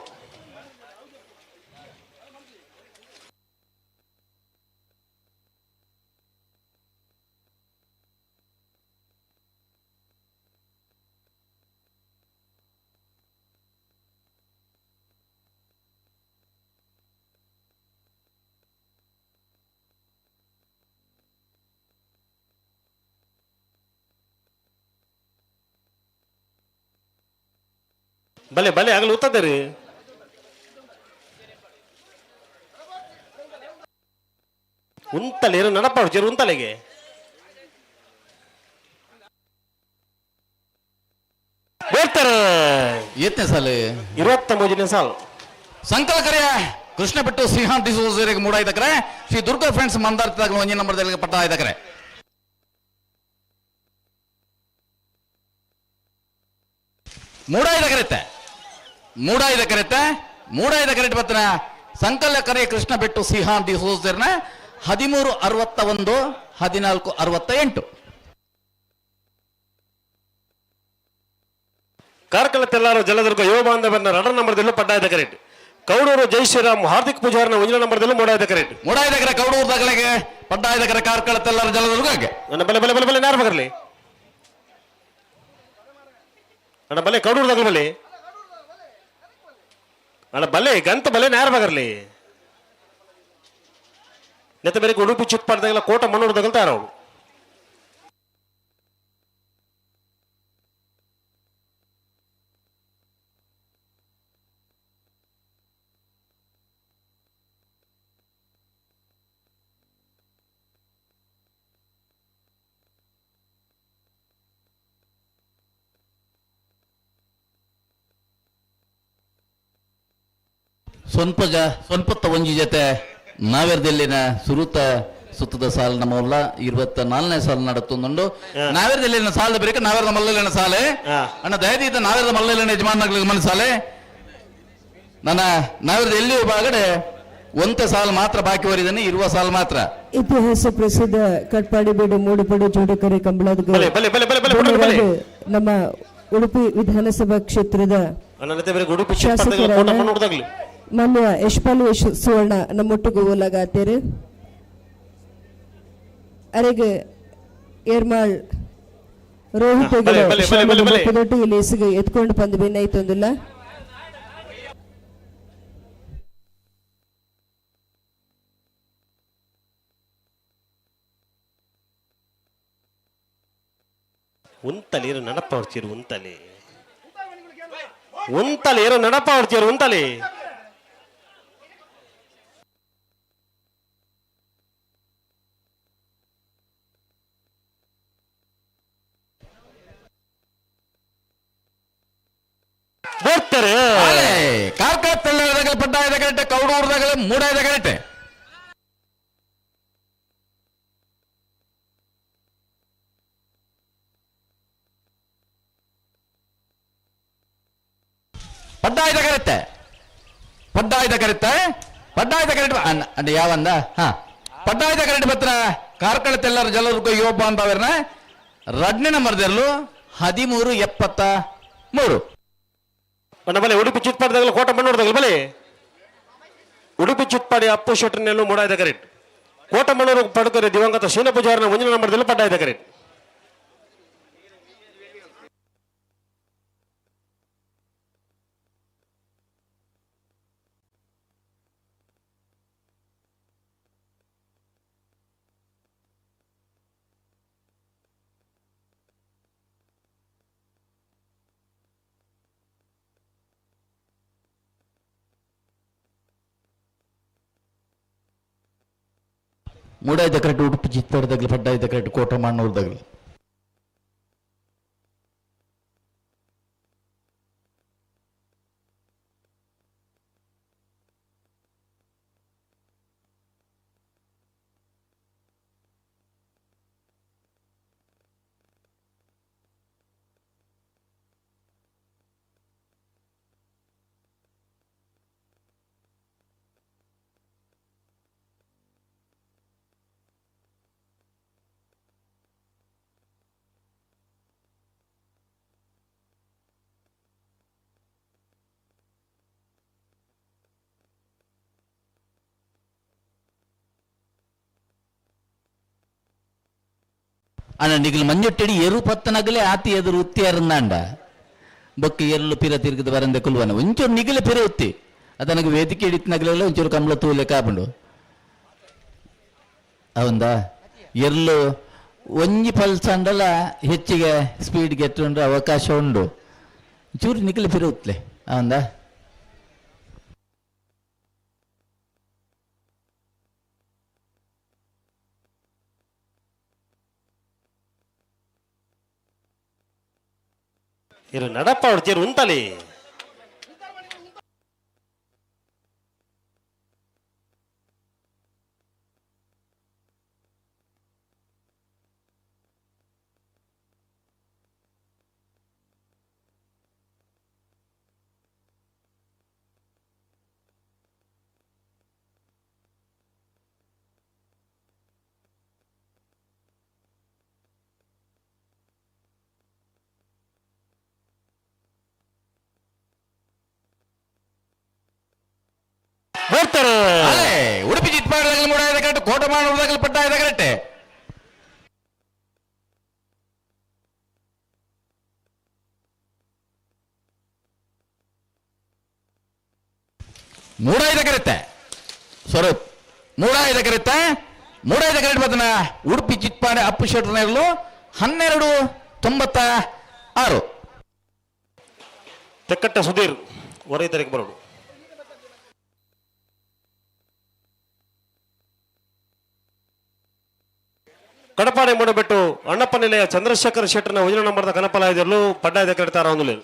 ಬಲೆ ಬಲೆ ಆಗಲು ಉತ್ತದೆ ರೀ. ಉಂತಲೆ ಏನು ನಡಪ ಜರು ಉಂತಲೆಗೆ ಬರ್ತಾರೆ. ಎತ್ತನೇ ಸಾಲು 29ನೇ ಸಾಲು. ಸಂಕಲಕರಿಯ ಕೃಷ್ಣ ಬಿಟ್ಟು ಸಿಂಹಾನ್ ಡಿಸೋಜರಿಗೆ ಮೂಡಾಯ್ದಕ್ರೆ ಶ್ರೀ ದುರ್ಗಾ ಫ್ರೆಂಡ್ಸ್ ಮಂದಾರ್ತಿದಾಗಲು ಒಂಜಿ ನಂಬರ್ದಲ್ಲಿ ಪಟ್ಟ ಆಯ್ದಕ್ರೆ. ಮೂಡಾಯ್ದ ಕರೆತ್ತೆ ಮೂಡಾಯ್ದ ಕರೆತ್ತೆ ಮೂಡಾಯ್ದ ಕರೆಟ್ ಬತ್ತನ ಸಂಕಲಕರೆ ಕೃಷ್ಣ ಬೆಟ್ಟು ಸಿಹಾನ್ ಡಿಸೋಜರ್ನ 13.61 14.68. ಕಾರ್ಕಳ ತೆಲ್ಲಾರು ಜಲದುರ್ಗ ಯುವ ಬಾಂಧವರನ್ನ ರಡ ನಂಬರ್ದಲ್ಲೂ ಪಡ್ಡಾಯದ ಕರೆಟ್. ಕೌಡೂರು ಜೈ ಶ್ರೀರಾಮ್ ಹಾರ್ದಿಕ್ ಪೂಜಾರನ ಒಂದಿನ ನಂಬರ್ದಲ್ಲೂ ಮೂಡಾಯದ ಕರೆಟ್. ಮೂಡಾಯದ ಕರೆ ಕೌಡೂರು ದಗಳಿಗೆ ಪಡ್ಡಾಯದ ಕರೆ ಕಾರ್ಕಳ ತೆಲ್ಲಾರು ಜಲದುರ್ಗಕ್ಕೆ. ನನ್ನ ಬಲೆ ಬಲೆ ಬಲೆ ಬಲೆ ನಾರು ಬರಲಿ. ಅಣ್ಣ ಬಲೆ ಕೌಡೂರು ದಗಲ ಬಲೆ. ಅಣ್ಣ ಬಲೆ ಗಂತ ಬಲೆ ನಾರು ಬಗರ್ಲಿ. ನೆತ್ತ ಬೇರೆ ಉಡುಪಿ ಚಿತ್ಪಾಡ್ದಾಗಲ ಕೋಟ ಮಣ್ಣೂರು ದಗಲ್ತಾರ ಅವರು. ಸ್ವಲ್ಪತ್ತ ಒಂಜಿ ಜೊತೆ ನಾವೆರ್ದೆಲ್ಲಿನ ಸುರುತ ಸುತ್ತದ ಸಾಲ ನಮ್ಮಲ್ಲ 24ನೇ ಸಾಲ ನಡತ್ತೊಂದುಂಡು. ನಾವೆರ್ದೆಲ್ಲಿನ ಸಾಲದ ಬರೀಕ ನಾವೆರ್ದ ಮಲ್ಲಲಿನ ಸಾಲೆ ಅಣ್ಣ ದಯದೀತ ನಾವೆರ್ದ ಮಲ್ಲಲಿನ ಯಜಮಾನಗಳಿಗೆ ಮನ ಸಾಲೆ ನನ್ನ ನಾವೆರ್ದ ಎಲ್ಲಿಯೂ ಬಾಗಡೆ ಒಂತೆ ಸಾಲ ಮಾತ್ರ ಬಾಕಿ ಹೊರಿದ್ದಾನೆ ಇರುವ ಸಾಲ ಮಾತ್ರ. ಇತಿಹಾಸ ಪ್ರಸಿದ್ಧ ಕಟ್ಪಾಡಿ ಬೀಡು ಮೂಡುಪಡು ಜೋಡುಕರೆ ಕಂಬಳದ ನಮ್ಮ ಉಡುಪಿ ವಿಧಾನಸಭಾ ಕ್ಷೇತ್ರದ ಶಾಸಕರಾದ ಮಾನ್ಯ ಯಶ್ಪಾಲ್ ಯಶ್ ಸುವರ್ಣ ನಮ್ಮೊಟ್ಟಿಗೆ ಓಲಾಗಾತೇರು. ಅರೆಗೆ ಏರ್ಮಾಳ್ ರೋಹಿತ್ ಇಲ್ಲಿ ಎಸ್ಗೆ ಎತ್ಕೊಂಡು ಬಂದು ಬೆನ್ನೈತೊಂದಿಲ್ಲ. ಉಂತಲಿ ನಡಪ ಹೊಡ್ತೀರು ಉಂತಲಿ ಉಂತಲಿ ಏರೋ ನಡಪ ಹೊಡ್ತೀರು ಉಂತಲಿ. ಬರ್ತಾರೆ ಕಾರ್ಕಳ ತೆಳ್ಳದಾಗಲೇ ಪಡ್ಡಾಯದ ಕರೆಕ್ಟ್, ಕೌಡೂರ್ದಾಗಲೇ ಮೂಡಾಯದ ಕರೆಕ್ಟ್. ಪಡ್ಡಾಯದ ಕರೆಕ್ಟ್, ಪಡ್ಡಾಯದ ಕರೆಕ್ಟ್, ಪಡ್ಡಾಯದ ಕರೆಕ್ಟ್ ಅಂಡ್ ಯಾವಂದ ಹಾ ಪಡ್ಡಾಯದ ಕರೆಕ್ಟ್ ಬತ್ರ ಕಾರ್ಕಳ ತೆಲ್ಲರ ಜಲದುರ್ಗ ಯೋಬ ಅಂತ ಅವರನ್ನ ರಡ್ನೇ ನಂಬರ್ ದೆರ್ಲು 13.73. ಬಲೆ ಉಡುಪಿ ಚಿತ್ಪಾಡಿದಾಗಲೂ ಕೋಟ ಮಣ್ಣೂರ್ದಾಗಲೂ ಬಲೆ ಉಡುಪಿ ಚಿತ್ಪಾಡಿ ಅಪ್ಪು ಶೆಟ್ಟರ್ನೆಲ್ಲೂ ಮೂಡಾಯದ ಕರೆಕ್ಟ್. ಕೋಟ ಮಣ್ಣೂರು ಪಡ್ಕರೆ ದಿವಂಗತ ಶೀನ ಪೂಜಾರನ ಮುಂದಿನ ನಂಬರ್ದಲ್ಲೂ ಪಡ್ಡಾಯದ ಕರೆಕ್ಟ್. ಮೂಡಾಯ್ದ ಕರೆಕ್ಟ್ ಉಡುಪಿ ಚಿತ್ಪಾಡಿದಾಗಲಿ ಪಡ್ಡಾಯ್ದ ಕರೆಕ್ಟ್ ಕೋಟ ಮಣ್ಣೂರ್ದಾಗಲಿ. ಅಣ್ಣ ನಿಗಲು ಮಂಜೊಟ್ಟಡಿ ಎರು ಪತ್ತನಗಲೇ ಆತಿ ಎದುರು ಉತ್ತಿ ಅರಂದಾಂಡ ಬೊಕ್ಕ ಎರ್ಲು ಪಿರ ತಿರುಗದ ಬರಂದೆ ಕುಲ್ವನ ಒಂಚೂರು ನಿಗಲೆ ಪಿರ ಉತ್ತಿ ಅದನಗೆ ವೇದಿಕೆ ಹಿಡಿತನಗಲೆಲ್ಲ ಒಂಚೂರು ಕಮಲ ತೂಲೆ ಕಾಪುಂಡು ಅವಂದ ಎರ್ಲು ಒಂಜಿ ಪಲ್ಸಂಡಲ ಹೆಚ್ಚಿಗೆ ಸ್ಪೀಡ್ ಗೆಟ್ಟುಂಡ್ರೆ ಅವಕಾಶ ಉಂಡು ಚೂರು ನಿಗಲೆ ಪಿರ ಉತ್ಲೆ ಅವಂದ. ಇರು ನಡಪ್ಪ ಹೊಡ್ತೀರು ಉಂತಲಿ. ಬೋಡ್ತಾರೆ. ಉಡುಪಿ ಚಿತ್ಪಾಡದಾಗಲಿ ಮೂಡಾಯದ ಕರೆಕ್ಟ್, ಕೋಟಮಾನೂರದಾಗಲಿ ಪಟ್ಟಾಯದ ಕರೆಕ್ಟ್. ಮೂಡಾಯದ ಕರೆಕ್ಟ್ ಸ್ವರೂಪ್, ಮೂಡಾಯದ ಕರೆಕ್ಟ್, ಮೂಡಾಯದ ಕರೆಕ್ಟ್ ಬದನ ಉಡುಪಿ ಚಿತ್ಪಾಡೆ ಅಪ್ಪು ಶೆಟ್ಟರ್ನಲ್ಲೂ 12:96. ತೆಕ್ಕಟ್ಟ ಸುಧೀರ್ ಹೊರಗೆ ತಾರೀಕು ಬರೋಡು. ಕಡಪಾಡಿ ಮೂಡಬೆಟ್ಟು ಅಣ್ಣಪ್ಪ ನಿಲಯ ಚಂದ್ರಶೇಖರ್ ಶೆಟ್ಟರ್ನ ಉಜಿನ ನಂಬರ್ದ ಕನಪಲಾಯದಲ್ಲೂ ಪಡ್ಡಾಯದ ಕರೆತಾರ ಒಂದು.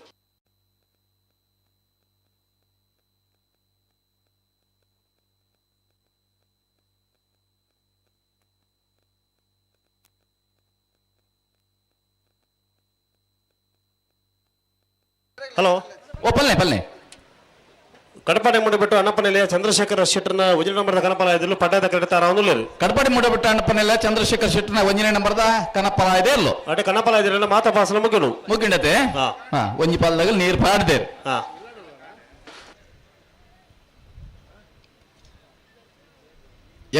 ಹಲೋ, ಓ ಪಲ್ಲೆ ಪಲ್ಲೆ. ಕಡಪಾಡಿ ಮೂಡಬೆಟ್ಟು ಅಣ್ಣಪ್ಪ ನಿಲಯ ಚಂದ್ರಶೇಖರ್ ಶೆಟ್ಟರ್ನ ಉಜಿನ ನಂಬರ್ದ ಕನಪಲಾಯದಲ್ಲೂ ಪಡ್ಡಾಯದ ಕರೆತಾರ ಒಂದು. ಕಡಪಾಡಿ ಮೂಡಬೆಟ್ಟು ಅಣ್ಣಪ್ಪ ನಿಲಯ ಚಂದ್ರಶೇಖರ್ ಶೆಟ್ಟರ್ನ ಒಂಜನೇ ನಂಬರ್ದ ಕನಪಲಾಯದೆ ಇಲ್ಲೋ. ಅಡೆ ಕನಪಲಾಯದಲ್ಲ ಮಾತಾ ಪಾಸನ ಮುಗಿಲು ಮುಗಿಂಡತೆ. ಒಂಜಿ ಪಾಲ್ದಾಗ ನೀರು ಪಾಡ್ದೆ.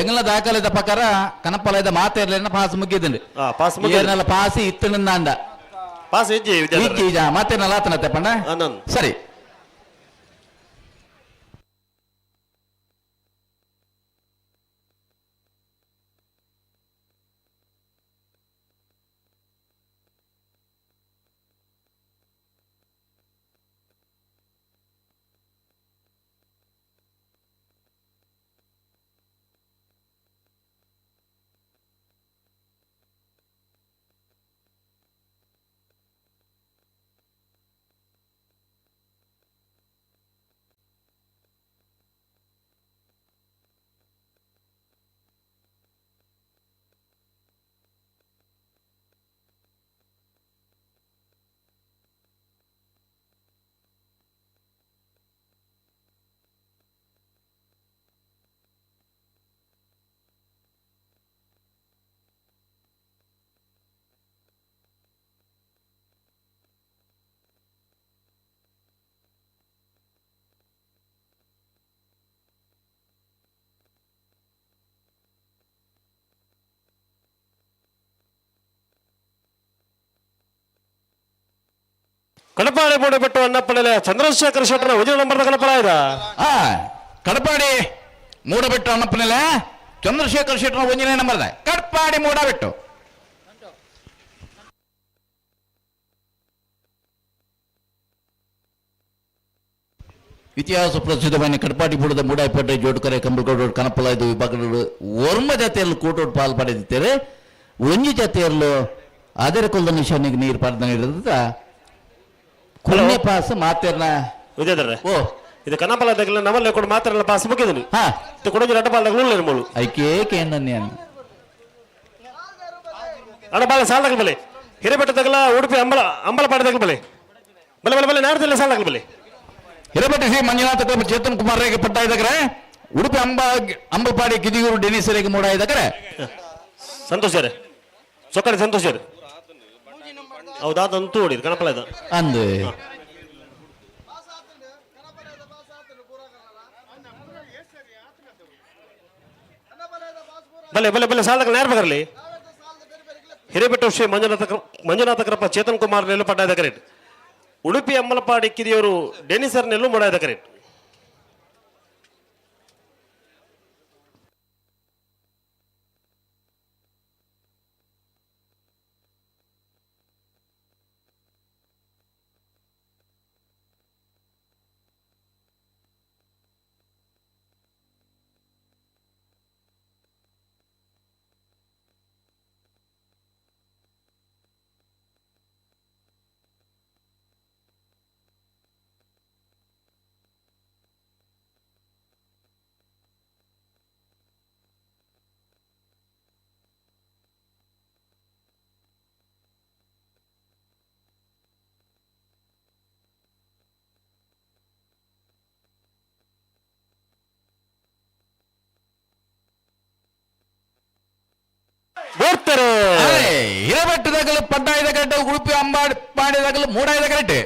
ಎಂಗಲ ದಾಖಲೆದ ಪ್ರಕಾರ ಕನಪಲಾಯದ ಮಾತೇರ್ಲೇನ ಪಾಸ್ ಮುಗಿದ್ದೀನಿ. ಪಾಸ್ ಮುಗಿದ ಪಾಸ್ ಇತ್ತನಿಂದ ಪಾಸ್ ಇಜ್ಜಿ ಇಜ್ಜಿ ಮಾತೇನಲ್ಲ ಆತನತ್ತೆ ಪಂಡ. ಸರಿ, ಕಡಪಾಡಿ ಮೂಡಬೆಟ್ಟು ಅಣ್ಣಪ್ಪ ನಿಲಯ ಚಂದ್ರಶೇಖರ್ ಶೆಟ್ಟರ್ ಉಜಿನ ನಂಬರ್ದ ಕನಪಲಾಯದ. ಕಡಪಾಡಿ ಮೂಡಬೆಟ್ಟು ಅಣ್ಣಪ್ಪ ನಿಲಯ ಚಂದ್ರಶೇಖರ್ ಶೆಟ್ಟರ್ ಒಂಜನೇ ನಂಬರ್ದ ಕಡಪಾಡಿ ಮೂಡಬೆಟ್ಟು. ಇತಿಹಾಸ ಪ್ರಸಿದ್ಧమైన ಕಡಪಾಡಿ ಬುಡದ ಮೂಡಾಯಿಪೇಟೆ ಜೋಡುಕರೆ ಕಂಬಳಕೋಡು ಕನಪಲಾಯ್ದು ವಿಭಾಗಗಳು ಒರ್ಮ ಜಾತಿಯಲ್ಲಿ ಕೂಟೋಡು ಪಾಲು ಪಡೆದಿದ್ದೇವೆ. ಒಂಜಿ ಜಾತಿಯಲ್ಲೂ ಅದರ ಕೊಲ್ದ ನಿಶಾನಿಗೆ ನೀರು ಪಾಡ್ದ ನೀಡಿದ ಕೊನೆ ಪಾಸ್ ಮಾತೇರ್ನ ವಿದ್ಯಾಧರ್ರೆ. ಓ ಇದು ಕನಪಲಾಯದಾಗಲ ನಮ್ಮಲ್ಲೇ ಕೂಡ ಮಾತ್ರ ಪಾಸ್ ಮುಗಿದನು. ಕೊಡೋದು ರಡ್ಡ ಪಾಲ್ದಾಗ ಮೂಳು ಐಕೆ ಕೇಂದ್ರ ಅಣ್ಣ ಬಾಲ ಸಾಲದಾಗ ಬಲೆ ಹಿರೇಬೆಟ್ಟದಾಗಲ ಉಡುಪಿ ಅಂಬಲ ಅಂಬಲಪಾಡಿದಾಗ ಬಲೆ ಬಲೆ ಬಲೆ ಬಲೆ ನಾಡ್ದಲ್ಲ ಸಾಲದಾಗ ಬಲೆ. ಹಿರೇಬೆಟ್ಟ ಶ್ರೀ ಮಂಜುನಾಥ ಚೇತನ್ ಕುಮಾರ್ ರೇಗೆ ಪಟ್ಟ ಇದ್ದಾಗ್ರೆ, ಉಡುಪಿ ಅಂಬಲಪಾಡಿ ಕಿದಿಯೂರು ಡೆನಿಸ್ ರೇಗೆ ಮೂಡ ಇದ್ದಾಗ್ರೆ. ಸಂತೋಷ್ ಸರ್ ಸೊಕ್ಕಡೆ ಸಂತೋಷ್ ಸರ್ ಹೌದಾದಂತೂ ಹೊಡಿದು ಕನಪಲಾಯದ ಅಂದು. ಬಲೆ ಬಲೆ ಬಲೆ ಸಾಲದಾಗ ನೇರ ಬರಲಿ. ಹಿರೇಬೆಟ್ಟು ಶ್ರೀ ಮಂಜುನಾಥ ಕರಪ್ಪ ಚೇತನ್ ಕುಮಾರ್ ನೆಲ್ಲು ಪಡ್ಡಾಯದ ಕರೆಕ್ಟ್. ಉಡುಪಿ ಅಂಬಲಪಾಡಿ ಕಿರಿಯವರು ಡೆನಿಸರ್ ನೆಲ್ಲು ಮೂಡಾಯದ ಕರೆಕ್ಟ್. ಓಡ್ತಾರೆ. ಹಿರಬೆಟ್ಟದಾಗಲು ಪಡ್ಡಾಯದ ಕರೆಕ್ಟ್, ಉಡುಪಿ ಅಂಬಾಡಿ ಪಾಡಿದಾಗಲು ಮೂಡಾಯದ ಕರೆಕ್ಟ್.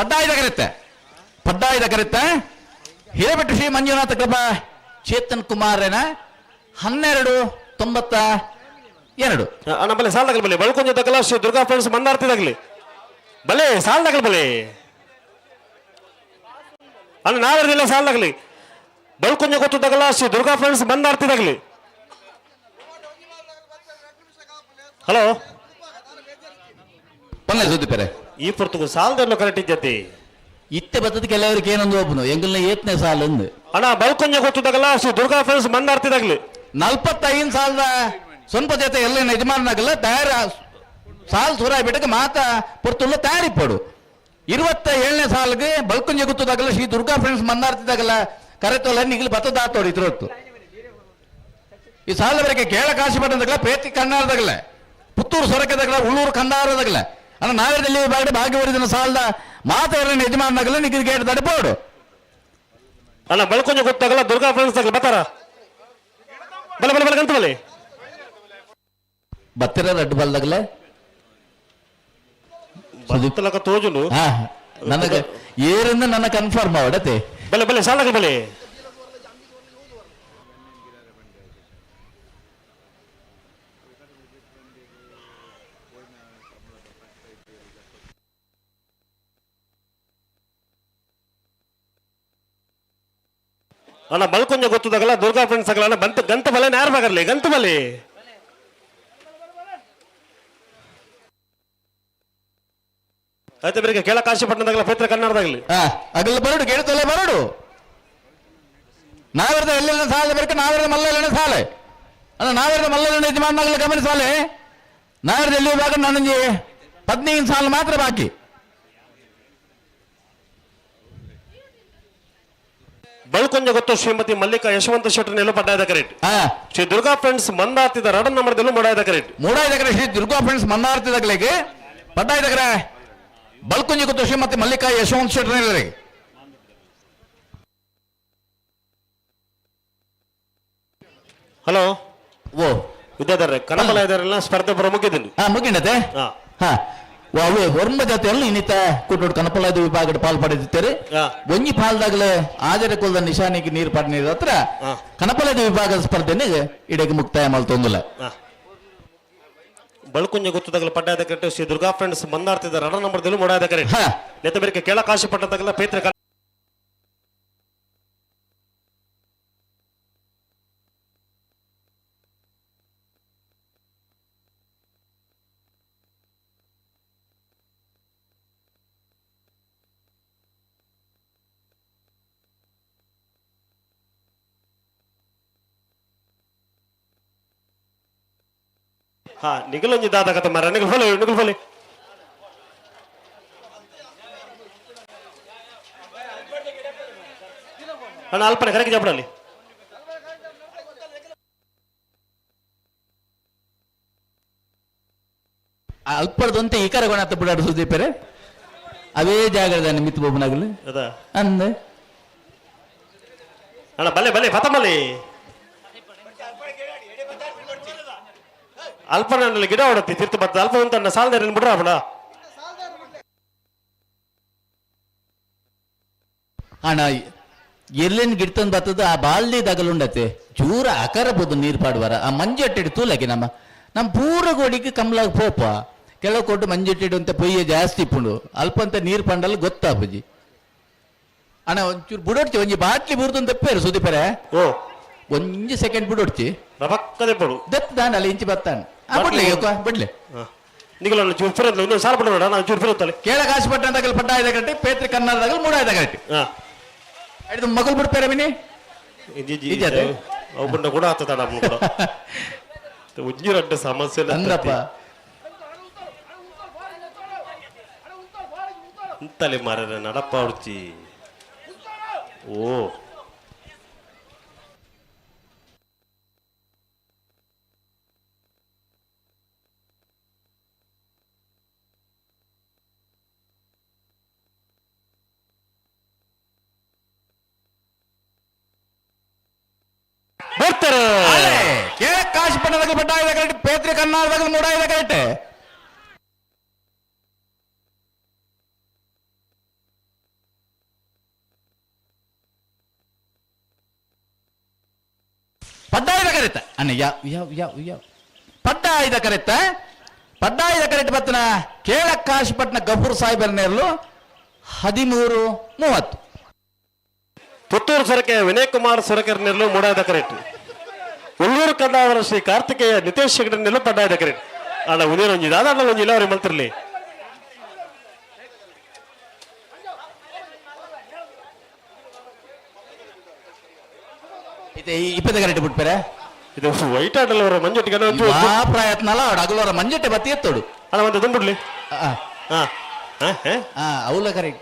ಪಡ್ಡಾಯಿದ ಕರೆತ್ತೆ ಪಡ್ಡಾಯಿದ ಕರೆತ್ತೆ ಹಿರೇಬೆಟ್ಟು ಶ್ರೀ ಮಂಜುನಾಥ ಕೃಪಾ ಚೇತನ್ ಕುಮಾರನ 12.92. ಅಣ್ಣ ಬಲೆ ಸಾಲದಾಗಲಿ ಬಲೆ ಬಳ್ಕೊಂಜ ತಗಲ ಶ್ರೀ ದುರ್ಗಾ ಫ್ರೆಂಡ್ಸ್ ಮಂದಾರ್ತಿದಾಗಲಿ ಬಲೆ ಸಾಲದಾಗಲಿ ಬಲೆ ಅಣ್ಣ ನಾವರ್ದಿಲ್ಲ ಸಾಲದಾಗಲಿ ಬಳ್ಕೊಂಜ ಗೊತ್ತದಾಗಲ ಶ್ರೀ ದುರ್ಗಾ ಫ್ರೆಂಡ್ಸ್ ಮಂದಾರ್ತಿದಾಗಲಿ. ಹಲೋ ಪನ್ಲೆ ಸುದ್ದಿಪೆರೆ ಈ ಪೊರ್ತುಗು ಸಾಲದೆಲ್ಲ ಕರೆಕ್ಟ್ ಇದ್ದತಿ ಇತ್ತೆ ಬತ್ತದ ಕೆಲವರಿಗೆ ಏನೊಂದು ಒಬ್ಬನು ಎಂಗಲ್ನ ಏತ್ನೇ ಸಾಲ ಅಂದು ಅಣ್ಣ ಬಳ್ಕೊಂಜ ಗೊತ್ತದಾಗಲ ಶ್ರೀ ದುರ್ಗಾ ಫ್ರೆಂಡ್ಸ್ ಮಂದಾರ್ತಿದಾಗಲಿ 45 ಸಾಲದ ಸ್ವಲ್ಪ ಜೊತೆ ಎಲ್ಲ ಯಜಮಾನನಾಗಲ್ಲ ತಯಾರ ಸಾಲ್ ಸುರಾಯ್ ಬಿಟ್ಟಕ್ಕೆ ಮಾತ ಪೊರ್ತುಲ್ಲ ತಯಾರಿಪ್ಪಡು 27ನೇ ಸಾಲ್ಗೆ ಬಲ್ಕುಂಜ ಗುತ್ತದಾಗಲ್ಲ ಶ್ರೀ ದುರ್ಗಾ ಫ್ರೆಂಡ್ಸ್ ಮಂದಾರ್ತಿದಾಗಲ್ಲ ಕರೆತೋಲ್ಲ ನಿಗಲು ಬತ್ತದಾತೋಡು ಇದ್ರೊತ್ತು ಈ ಸಾಲವರೆಗೆ ಕೇಳ ಕಾಶಿ ಪಟ್ಟಣದಾಗಲ ಪ್ರೇತಿ ಕಣ್ಣಾರದಾಗಲ ಪುತ್ತೂರು ಸೊರಕೆದಾಗಲ ಉಳ್ಳೂರು ಕಂದಾರದಾಗಲ ಅಣ್ಣ ನಾಗರದಲ್ಲಿ ಬಾಡಿ ಭಾಗ್ಯವರಿದಿನ ಸಾಲದ ಮಾತ ಎರಡನೇ ಯಜಮಾನನಾಗಲ್ಲ ನಿಗಲು ಗೇಟ್ ತಡಪೋಡು ಅಣ್ಣ ಬಳ್ಕೊಂಜ ಗೊತ್ತಾಗಲ್ಲ ದುರ್ಗಾ ಫ್ರೆಂಡ್ಸ್ ಆಗಲ್ಲ ಬತ್ತಾರ ಬಲೆ ಬಲೆ ಬಲೆ ಗಂತ ಬಲೆ ಬತ್ತಿರ ರಡ್ಡು ಬಲ್ದಾಗಲೇ ಬತ್ತಲಕ ತೋಜುನು ನನಗೆ ಏರಿಂದ ನನ್ನ ಕನ್ಫರ್ಮ್ ಅವಡತೆ ಬಲೆ ಬಲೆ ಸಾಲಕ ಬಲೆ ಅಣ್ಣ ಬಲ್ಕೊಂಜ ಗೊತ್ತದಾಗಲ್ಲ ದುರ್ಗಾ ಫ್ರೆಂಡ್ಸ್ ಆಗಲ್ಲ ಅಣ್ಣ ಬಂತ ಗಂತ ಬಲೆ ನ್ಯಾರ ಬಾಗರ್ಲಿ ಗಂತ ಬಲೆ ಆಯ್ತು ಬೇರೆ ಕೇಳ ಕಾಶಿಪಟ್ಟಣದಾಗಲ ಪೇತ್ರ ಕನ್ನಡದಾಗಲಿ ಅಗಲ ಬರಡು ಕೇಳ್ತಲ್ಲ ಬರಡು ನಾವೆರದ ಎಲ್ಲೆಲ್ಲ ಸಾಲ ಬೇಕು ನಾವೆರದ ಮಲ್ಲಲ್ಲ ಸಾಲೆ ಅಲ್ಲ ನಾವೆರದ ಮಲ್ಲಲ್ಲ ಯಜಮಾನಾಗಲ ಗಮನಿಸಾಲೆ ನಾವೆರದ ಎಲ್ಲಿ ಭಾಗ ನನಗೆ 15 ಸಾಲ ಮಾತ್ರ ಬಾಕಿ. ಬಳ್ಕೊಂಜ ಗೊತ್ತು ಶ್ರೀಮತಿ ಮಲ್ಲಿಕಾ ಯಶವಂತ ಶೆಟ್ಟರ್ ನೆಲು ಪಡ್ಡಾಯದ ಕರೆಕ್ಟ್ ಶ್ರೀ ದುರ್ಗಾ ಫ್ರೆಂಡ್ಸ್ ಮಂದಾರ್ತಿದ ರಡನ್ ನಂಬರ್ದಲ್ಲೂ ಮೂಡಾಯದ ಕರೆಕ್ಟ್ ಮೂಡಾಯದ ಕರೆ ಶ್ರೀ ದುರ್ಗಾ ಫ್ರೆಂಡ್ಸ್ ಮಂದಾರ್ತಿದಾಗಲಿಗೆ ಪಡ್ಡಾಯದ ಕರೆ ಬಲ್ಕುಂಜಿ ಗೊತ್ತು ಶ್ರೀಮತಿ ಮಲ್ಲಿಕಾ ಯಶವಂತ ಶೆಟ್ಟರ್. ಹಲೋ ಓ ವಿದ್ಯಾಧರ ಕನ್ನಡ ಇದಾರಲ್ಲ ಸ್ಪರ್ಧೆ ಬರೋ ಮುಗಿದ್ದೀನಿ. ಮುಗಿಂಡತೆ ಹಾ ಅವು ಹೊರ್ಮ ಜಾತಿಯಲ್ಲಿ ಇನ್ನಿತ ಕುಟ್ಟೋಡು ಕನಪಲಾದ ವಿಭಾಗದ ಪಾಲ್ ಪಡೆದಿದ್ದಾರೆ. ಒಂಜಿ ಪಾಲ್ದಾಗಲೇ ಆಜರ ಕುಲ್ದ ನಿಶಾನಿಗೆ ನೀರು ಪಾಡ್ ನೀರು ಹತ್ರ ಕನಪಲಾದ ವಿಭಾಗದ ಸ್ಪರ್ಧೆನೆ ಇಡಕ್ಕೆ ಮುಕ್ತಾಯ ಮಲ್ತೊಂದಿಲ್ಲ. ಬಳ್ಕುಂಜ ಗೊತ್ತದಾಗಲ ಪಡ್ಡಾಯದ ಕರೆಕ್ಟ್ ಶ್ರೀ ದುರ್ಗಾ ಫ್ರೆಂಡ್ಸ್ ಮಂದಾರ್ತಿದ ರಡ ನಂಬರ್ದಲ್ಲೂ ಮೂಡಾಯದ ಕರೆಕ್ಟ್ ನೆತ್ತ ಬೇರೆ ಕೇಳ ಕಾಶಿ ಪಟ್ಟದಾಗಲ ಪೇತ್ರ ಹಾ ನಿಗಲೊಂಜಿ ದಾದ ಕಥ ಮಾರ ನಿಗಲ್ ಫೋಲೆ ನಿಗಲ್ ಫೋಲೆ ಅಣ್ಣ ಅಲ್ಪನೆ ಕರೆಕ್ಟ್ ಜಪಡಲ್ಲಿ ಅಲ್ಪರ್ದಂತೆ ಈ ಕರಗೋಣ ಬಿಡಾಡು ಸುದೀಪರೆ ಅವೇ ಜಾಗದ ನಿಮಿತ್ತ ಬೊಬ್ಬನಾಗಲಿ ಅದ ಅಂದೆ ಅಣ್ಣ ಬಲೆ ಬಲೆ ಪತಮಲಿ ಅಲ್ಪನಲ್ಲಿ ಗಿಡ ಹೊಡತಿ ತಿರ್ತು ಬರ್ತದೆ ಅಲ್ಪ ಉಂಟಣ್ಣ ಸಾಲದ ಬಿಡ್ರ ಅಪ್ಪಣ ಅಣ್ಣ ಎಲ್ಲೇನು ಗಿಡ್ತಂದು ಬರ್ತದ ಆ ಬಾಲ್ದಿ ದಗಲುಂಡತೆ ಚೂರ ಅಕರಬೋದು ನೀರು ಪಾಡುವಾರ ಆ ಮಂಜಟ್ಟಿಡು ತೂಲಕ್ಕೆ ನಮ್ಮ ನಮ್ಮ ಪೂರ ಗೋಡಿಗೆ ಕಮ್ಲಾಗ ಪೋಪ ಕೆಲವು ಕೊಟ್ಟು ಮಂಜಟ್ಟಿಡು ಅಂತ ಪೊಯ್ಯ ಜಾಸ್ತಿ ಇಪ್ಪುಂಡು ಅಲ್ಪ ಅಂತ ನೀರು ಪಂಡಲ್ ಗೊತ್ತಾಪುಜಿ ಅಣ್ಣ ಒಂಚೂರು ಬುಡೊಡ್ಚಿ ಒಂಜಿ ಬಾಟ್ಲಿ ಬುರ್ದು ತಪ್ಪೇರು ಸುದೀಪರೆ ಓ ಒಂಜಿ ಸೆಕೆಂಡ್ ಬುಡೊಡ್ಚಿ ರಬಕ್ಕದೆ ಪಡು ದತ್ತು ದಾನ ಅಲ್ಲ ಇಂಚಿ ಬತ್ತಾನೆ ಬಿಡ್ಲಿ ಬಿಡ್ಲಿ ನಿಗಲ ಚೂರು ಫಿರಂತ ಇನ್ನೊಂದು ಸಾಲ ಬಿಡೋಣ ನಾನು ಚೂರು ಫಿರಂತಲ್ಲಿ ಕೇಳ ಕಾಶಿ ಪಟ್ಟಣದಾಗಲ್ ಪಟ್ಟ ಕಟ್ಟಿ ಪೇತ್ರಿ ಕನ್ನಡದಾಗಲ್ ಮೂಡಾಯ್ದ ಕಟ್ಟಿ ಹಿಡಿದು ಮಗಲ್ ಬಿಡ್ತಾರೆ ಮಿನಿ ಅವು ಕೂಡ ಆಗ್ತದ ನಮ್ಮ ಕೂಡ ಉಜ್ಜಿರಡ್ಡ ಸಮಸ್ಯೆ ಅಂದ್ರಪ್ಪ ಅಂತಲೇ ಮಾರ ನಡಪ್ಪ ಉಡ್ಚಿ ಓ ಬರ್ತಾರೆ ಕಾಶಿ ಪಟ್ಟಣದಾಗ ಪಟ್ಟ ಕರೆಕ್ಟ್ ಪೇತ್ರಿ ಕನ್ನಡದಾಗ ಮೂಡಾಯ್ದ ಕರೆಕ್ಟ್. ಪಡ್ಡಾಯಿದ ಕರೆತ ಅಣ್ಣ ಯಾವ ಯಾವ ಯಾವ ಯಾವ ಪಡ್ಡಾಯಿದ ಕರೆತ ಪಡ್ಡಾಯಿದ ಕರೆಟ್ ಬತ್ತನ ಕೇಳಕ್ಕಾಶಿಪಟ್ನ ಗಫೂರ್ ಸಾಹೇಬರ ನೇರ್ಲು 13:30. ಪುತ್ತೂರು ಸೊರಕೆ ವಿನಯ್ ಕುಮಾರ್ ಸೊರಕೆರ್ ನೆರ್ಲು ಮೂಡಾದ ಕರೆಟ್. ಉಳ್ಳೂರು ಕಂದಾವರ ಶ್ರೀ ಕಾರ್ತಿಕೇಯ ನಿತೇಶ್ ಹೆಗಡೆ ನೆರ್ಲು ಪಡ್ಡಾಯದ ಕರೆಟ್. ಅಣ್ಣ ಉನೇರೊಂಜಿ ದಾದಾಂಡ ಒಂಜಿ ಇಲ್ಲ ಅವ್ರಿಗೆ ಮಲ್ತಿರ್ಲಿ. ಇದು ಇಪ್ಪತ್ತ ಕರೆಟ್ ಬಿಟ್ಪೇರೆ. ಇದು ವೈಟ್ ಆಟಲ್ ಅವರ ಮಂಜೊಟ್ಟಿಗೆ ಆ ಪ್ರಯತ್ನ ಅಲ್ಲ ಅಗಲವರ ಮಂಜೊಟ್ಟೆ ಬತ್ತಿ ಎತ್ತೋಡು. ಅಣ್ಣ ಒಂದು ದುಂಬಿಡ್ಲಿ. ಹಾ ಹಾ ಅವಲ ಕರೆಕ್ಟ್.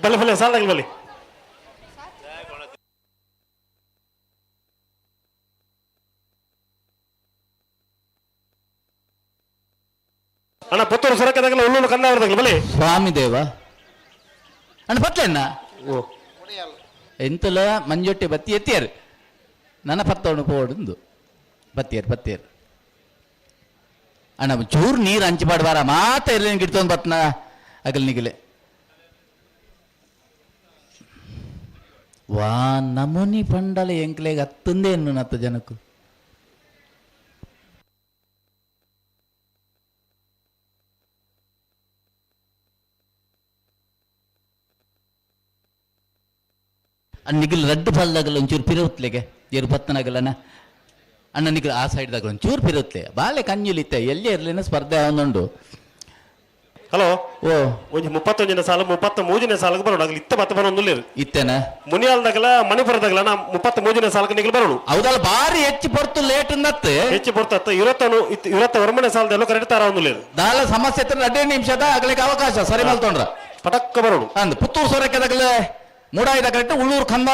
ಬಲೆ ಬಲೆ ಸಾಲಾಗಿ ಬಲೆ. ಅಣ್ಣ ಪುತ್ತೂರು ಸೊರಕೆದಾಗಲ ಉಳ್ಳೂರು ಕಂದಾವರದಾಗಲ ಬಲೆ. ಸ್ವಾಮಿ ದೇವ ಅಣ್ಣ ಪತ್ಲೆ ಅಣ್ಣ. ಎಂತಲ ಮಂಜೊಟ್ಟೆ ಬತ್ತಿ ಎತ್ತಿಯಾರು ನನ್ನ ಪತ್ತವನು ಪೋಡುಂದು ಬತ್ತಿಯರು ಬತ್ತಿಯರು ಅಣ್ಣ ಚೂರು ನೀರು ಹಂಚಿ ಪಾಡ್ಬಾರ ಮಾತ ಇರ್ಲಿ ಗಿಡ್ತೊಂದು ಬತ್ನ ಅಗಲ್ ನಿಗಲೆ ವಾ ನಮೂನಿ ಪಂಡಲ ಎಂಕ್ಲೆಗ್ ಅತ್ತಂದೇ ಎನ್ನು ನತ್ತ ಜನಕ್ಕು. ನಿಗಿಲ್ ರಡ್ಡು ಫಲ್ದಾಗಲ ಒಂಚೂರು ಪಿರೌತ್ಲೆಗೆ ಏರು ಪತ್ತನಾಗಲನ ಅಣ್ಣ ನಿಗಿಲ್ ಆ ಸೈಡ್ದಾಗ ಒಂಚೂರು ಪಿರೌತ್ಲೆ ಬಾಳೆ ಕಂಜುಲಿತ್ತೆ ಎಲ್ಲಿ ಇರ್ಲಿನ ಸ್ಪರ್ಧೆ ಅವನುಂಡು. ಹಲೋ ಓ ಒಂಜಿ 31ನೇ ಸಾಲು 33ನೇ ಸಾಲಕ್ಕೆ ಬರೋಣ ಆಗಲಿ ಇತ್ತ ಮತ್ತೆ ಬರೋಣ ಇತ್ತೇನ ಮುನಿಯಾಲ್ದಾಗಲ ಮಣಿಪುರದಾಗಲ ನಾ 33ನೇ ಸಾಲಕ್ಕೆ ನಿಗಲ್ ಬರೋಣ. ಹೌದಲ್ಲ ಬಾರಿ ಹೆಚ್ಚು ಪೊರ್ತು ಲೇಟ್ ನತ್ತು ಹೆಚ್ಚು ಪೊರ್ತು 21ನೇ ಸಾಲದಲ್ಲೂ ಕರೆಕ್ಟ್ ತಾರ ಒಂದು ದಾಲ ಸಮಸ್ಯೆ 2 ನಿಮಿಷದ ಆಗ್ಲಿಕ್ಕೆ ಅವಕಾಶ ಸರಿ ಮಲ್ತೊಂಡ್ರ ಪಟಕ್ಕ ಬರೋಣ ಅಂದ್ ಪುತ್ತೂರು ಸೊರಕೆದಾಗಲೇ ಮೂಡಾಯಿದ ಕರೆಕ್ಟ್ ಉಳ್ಳೂರು ಕಂದ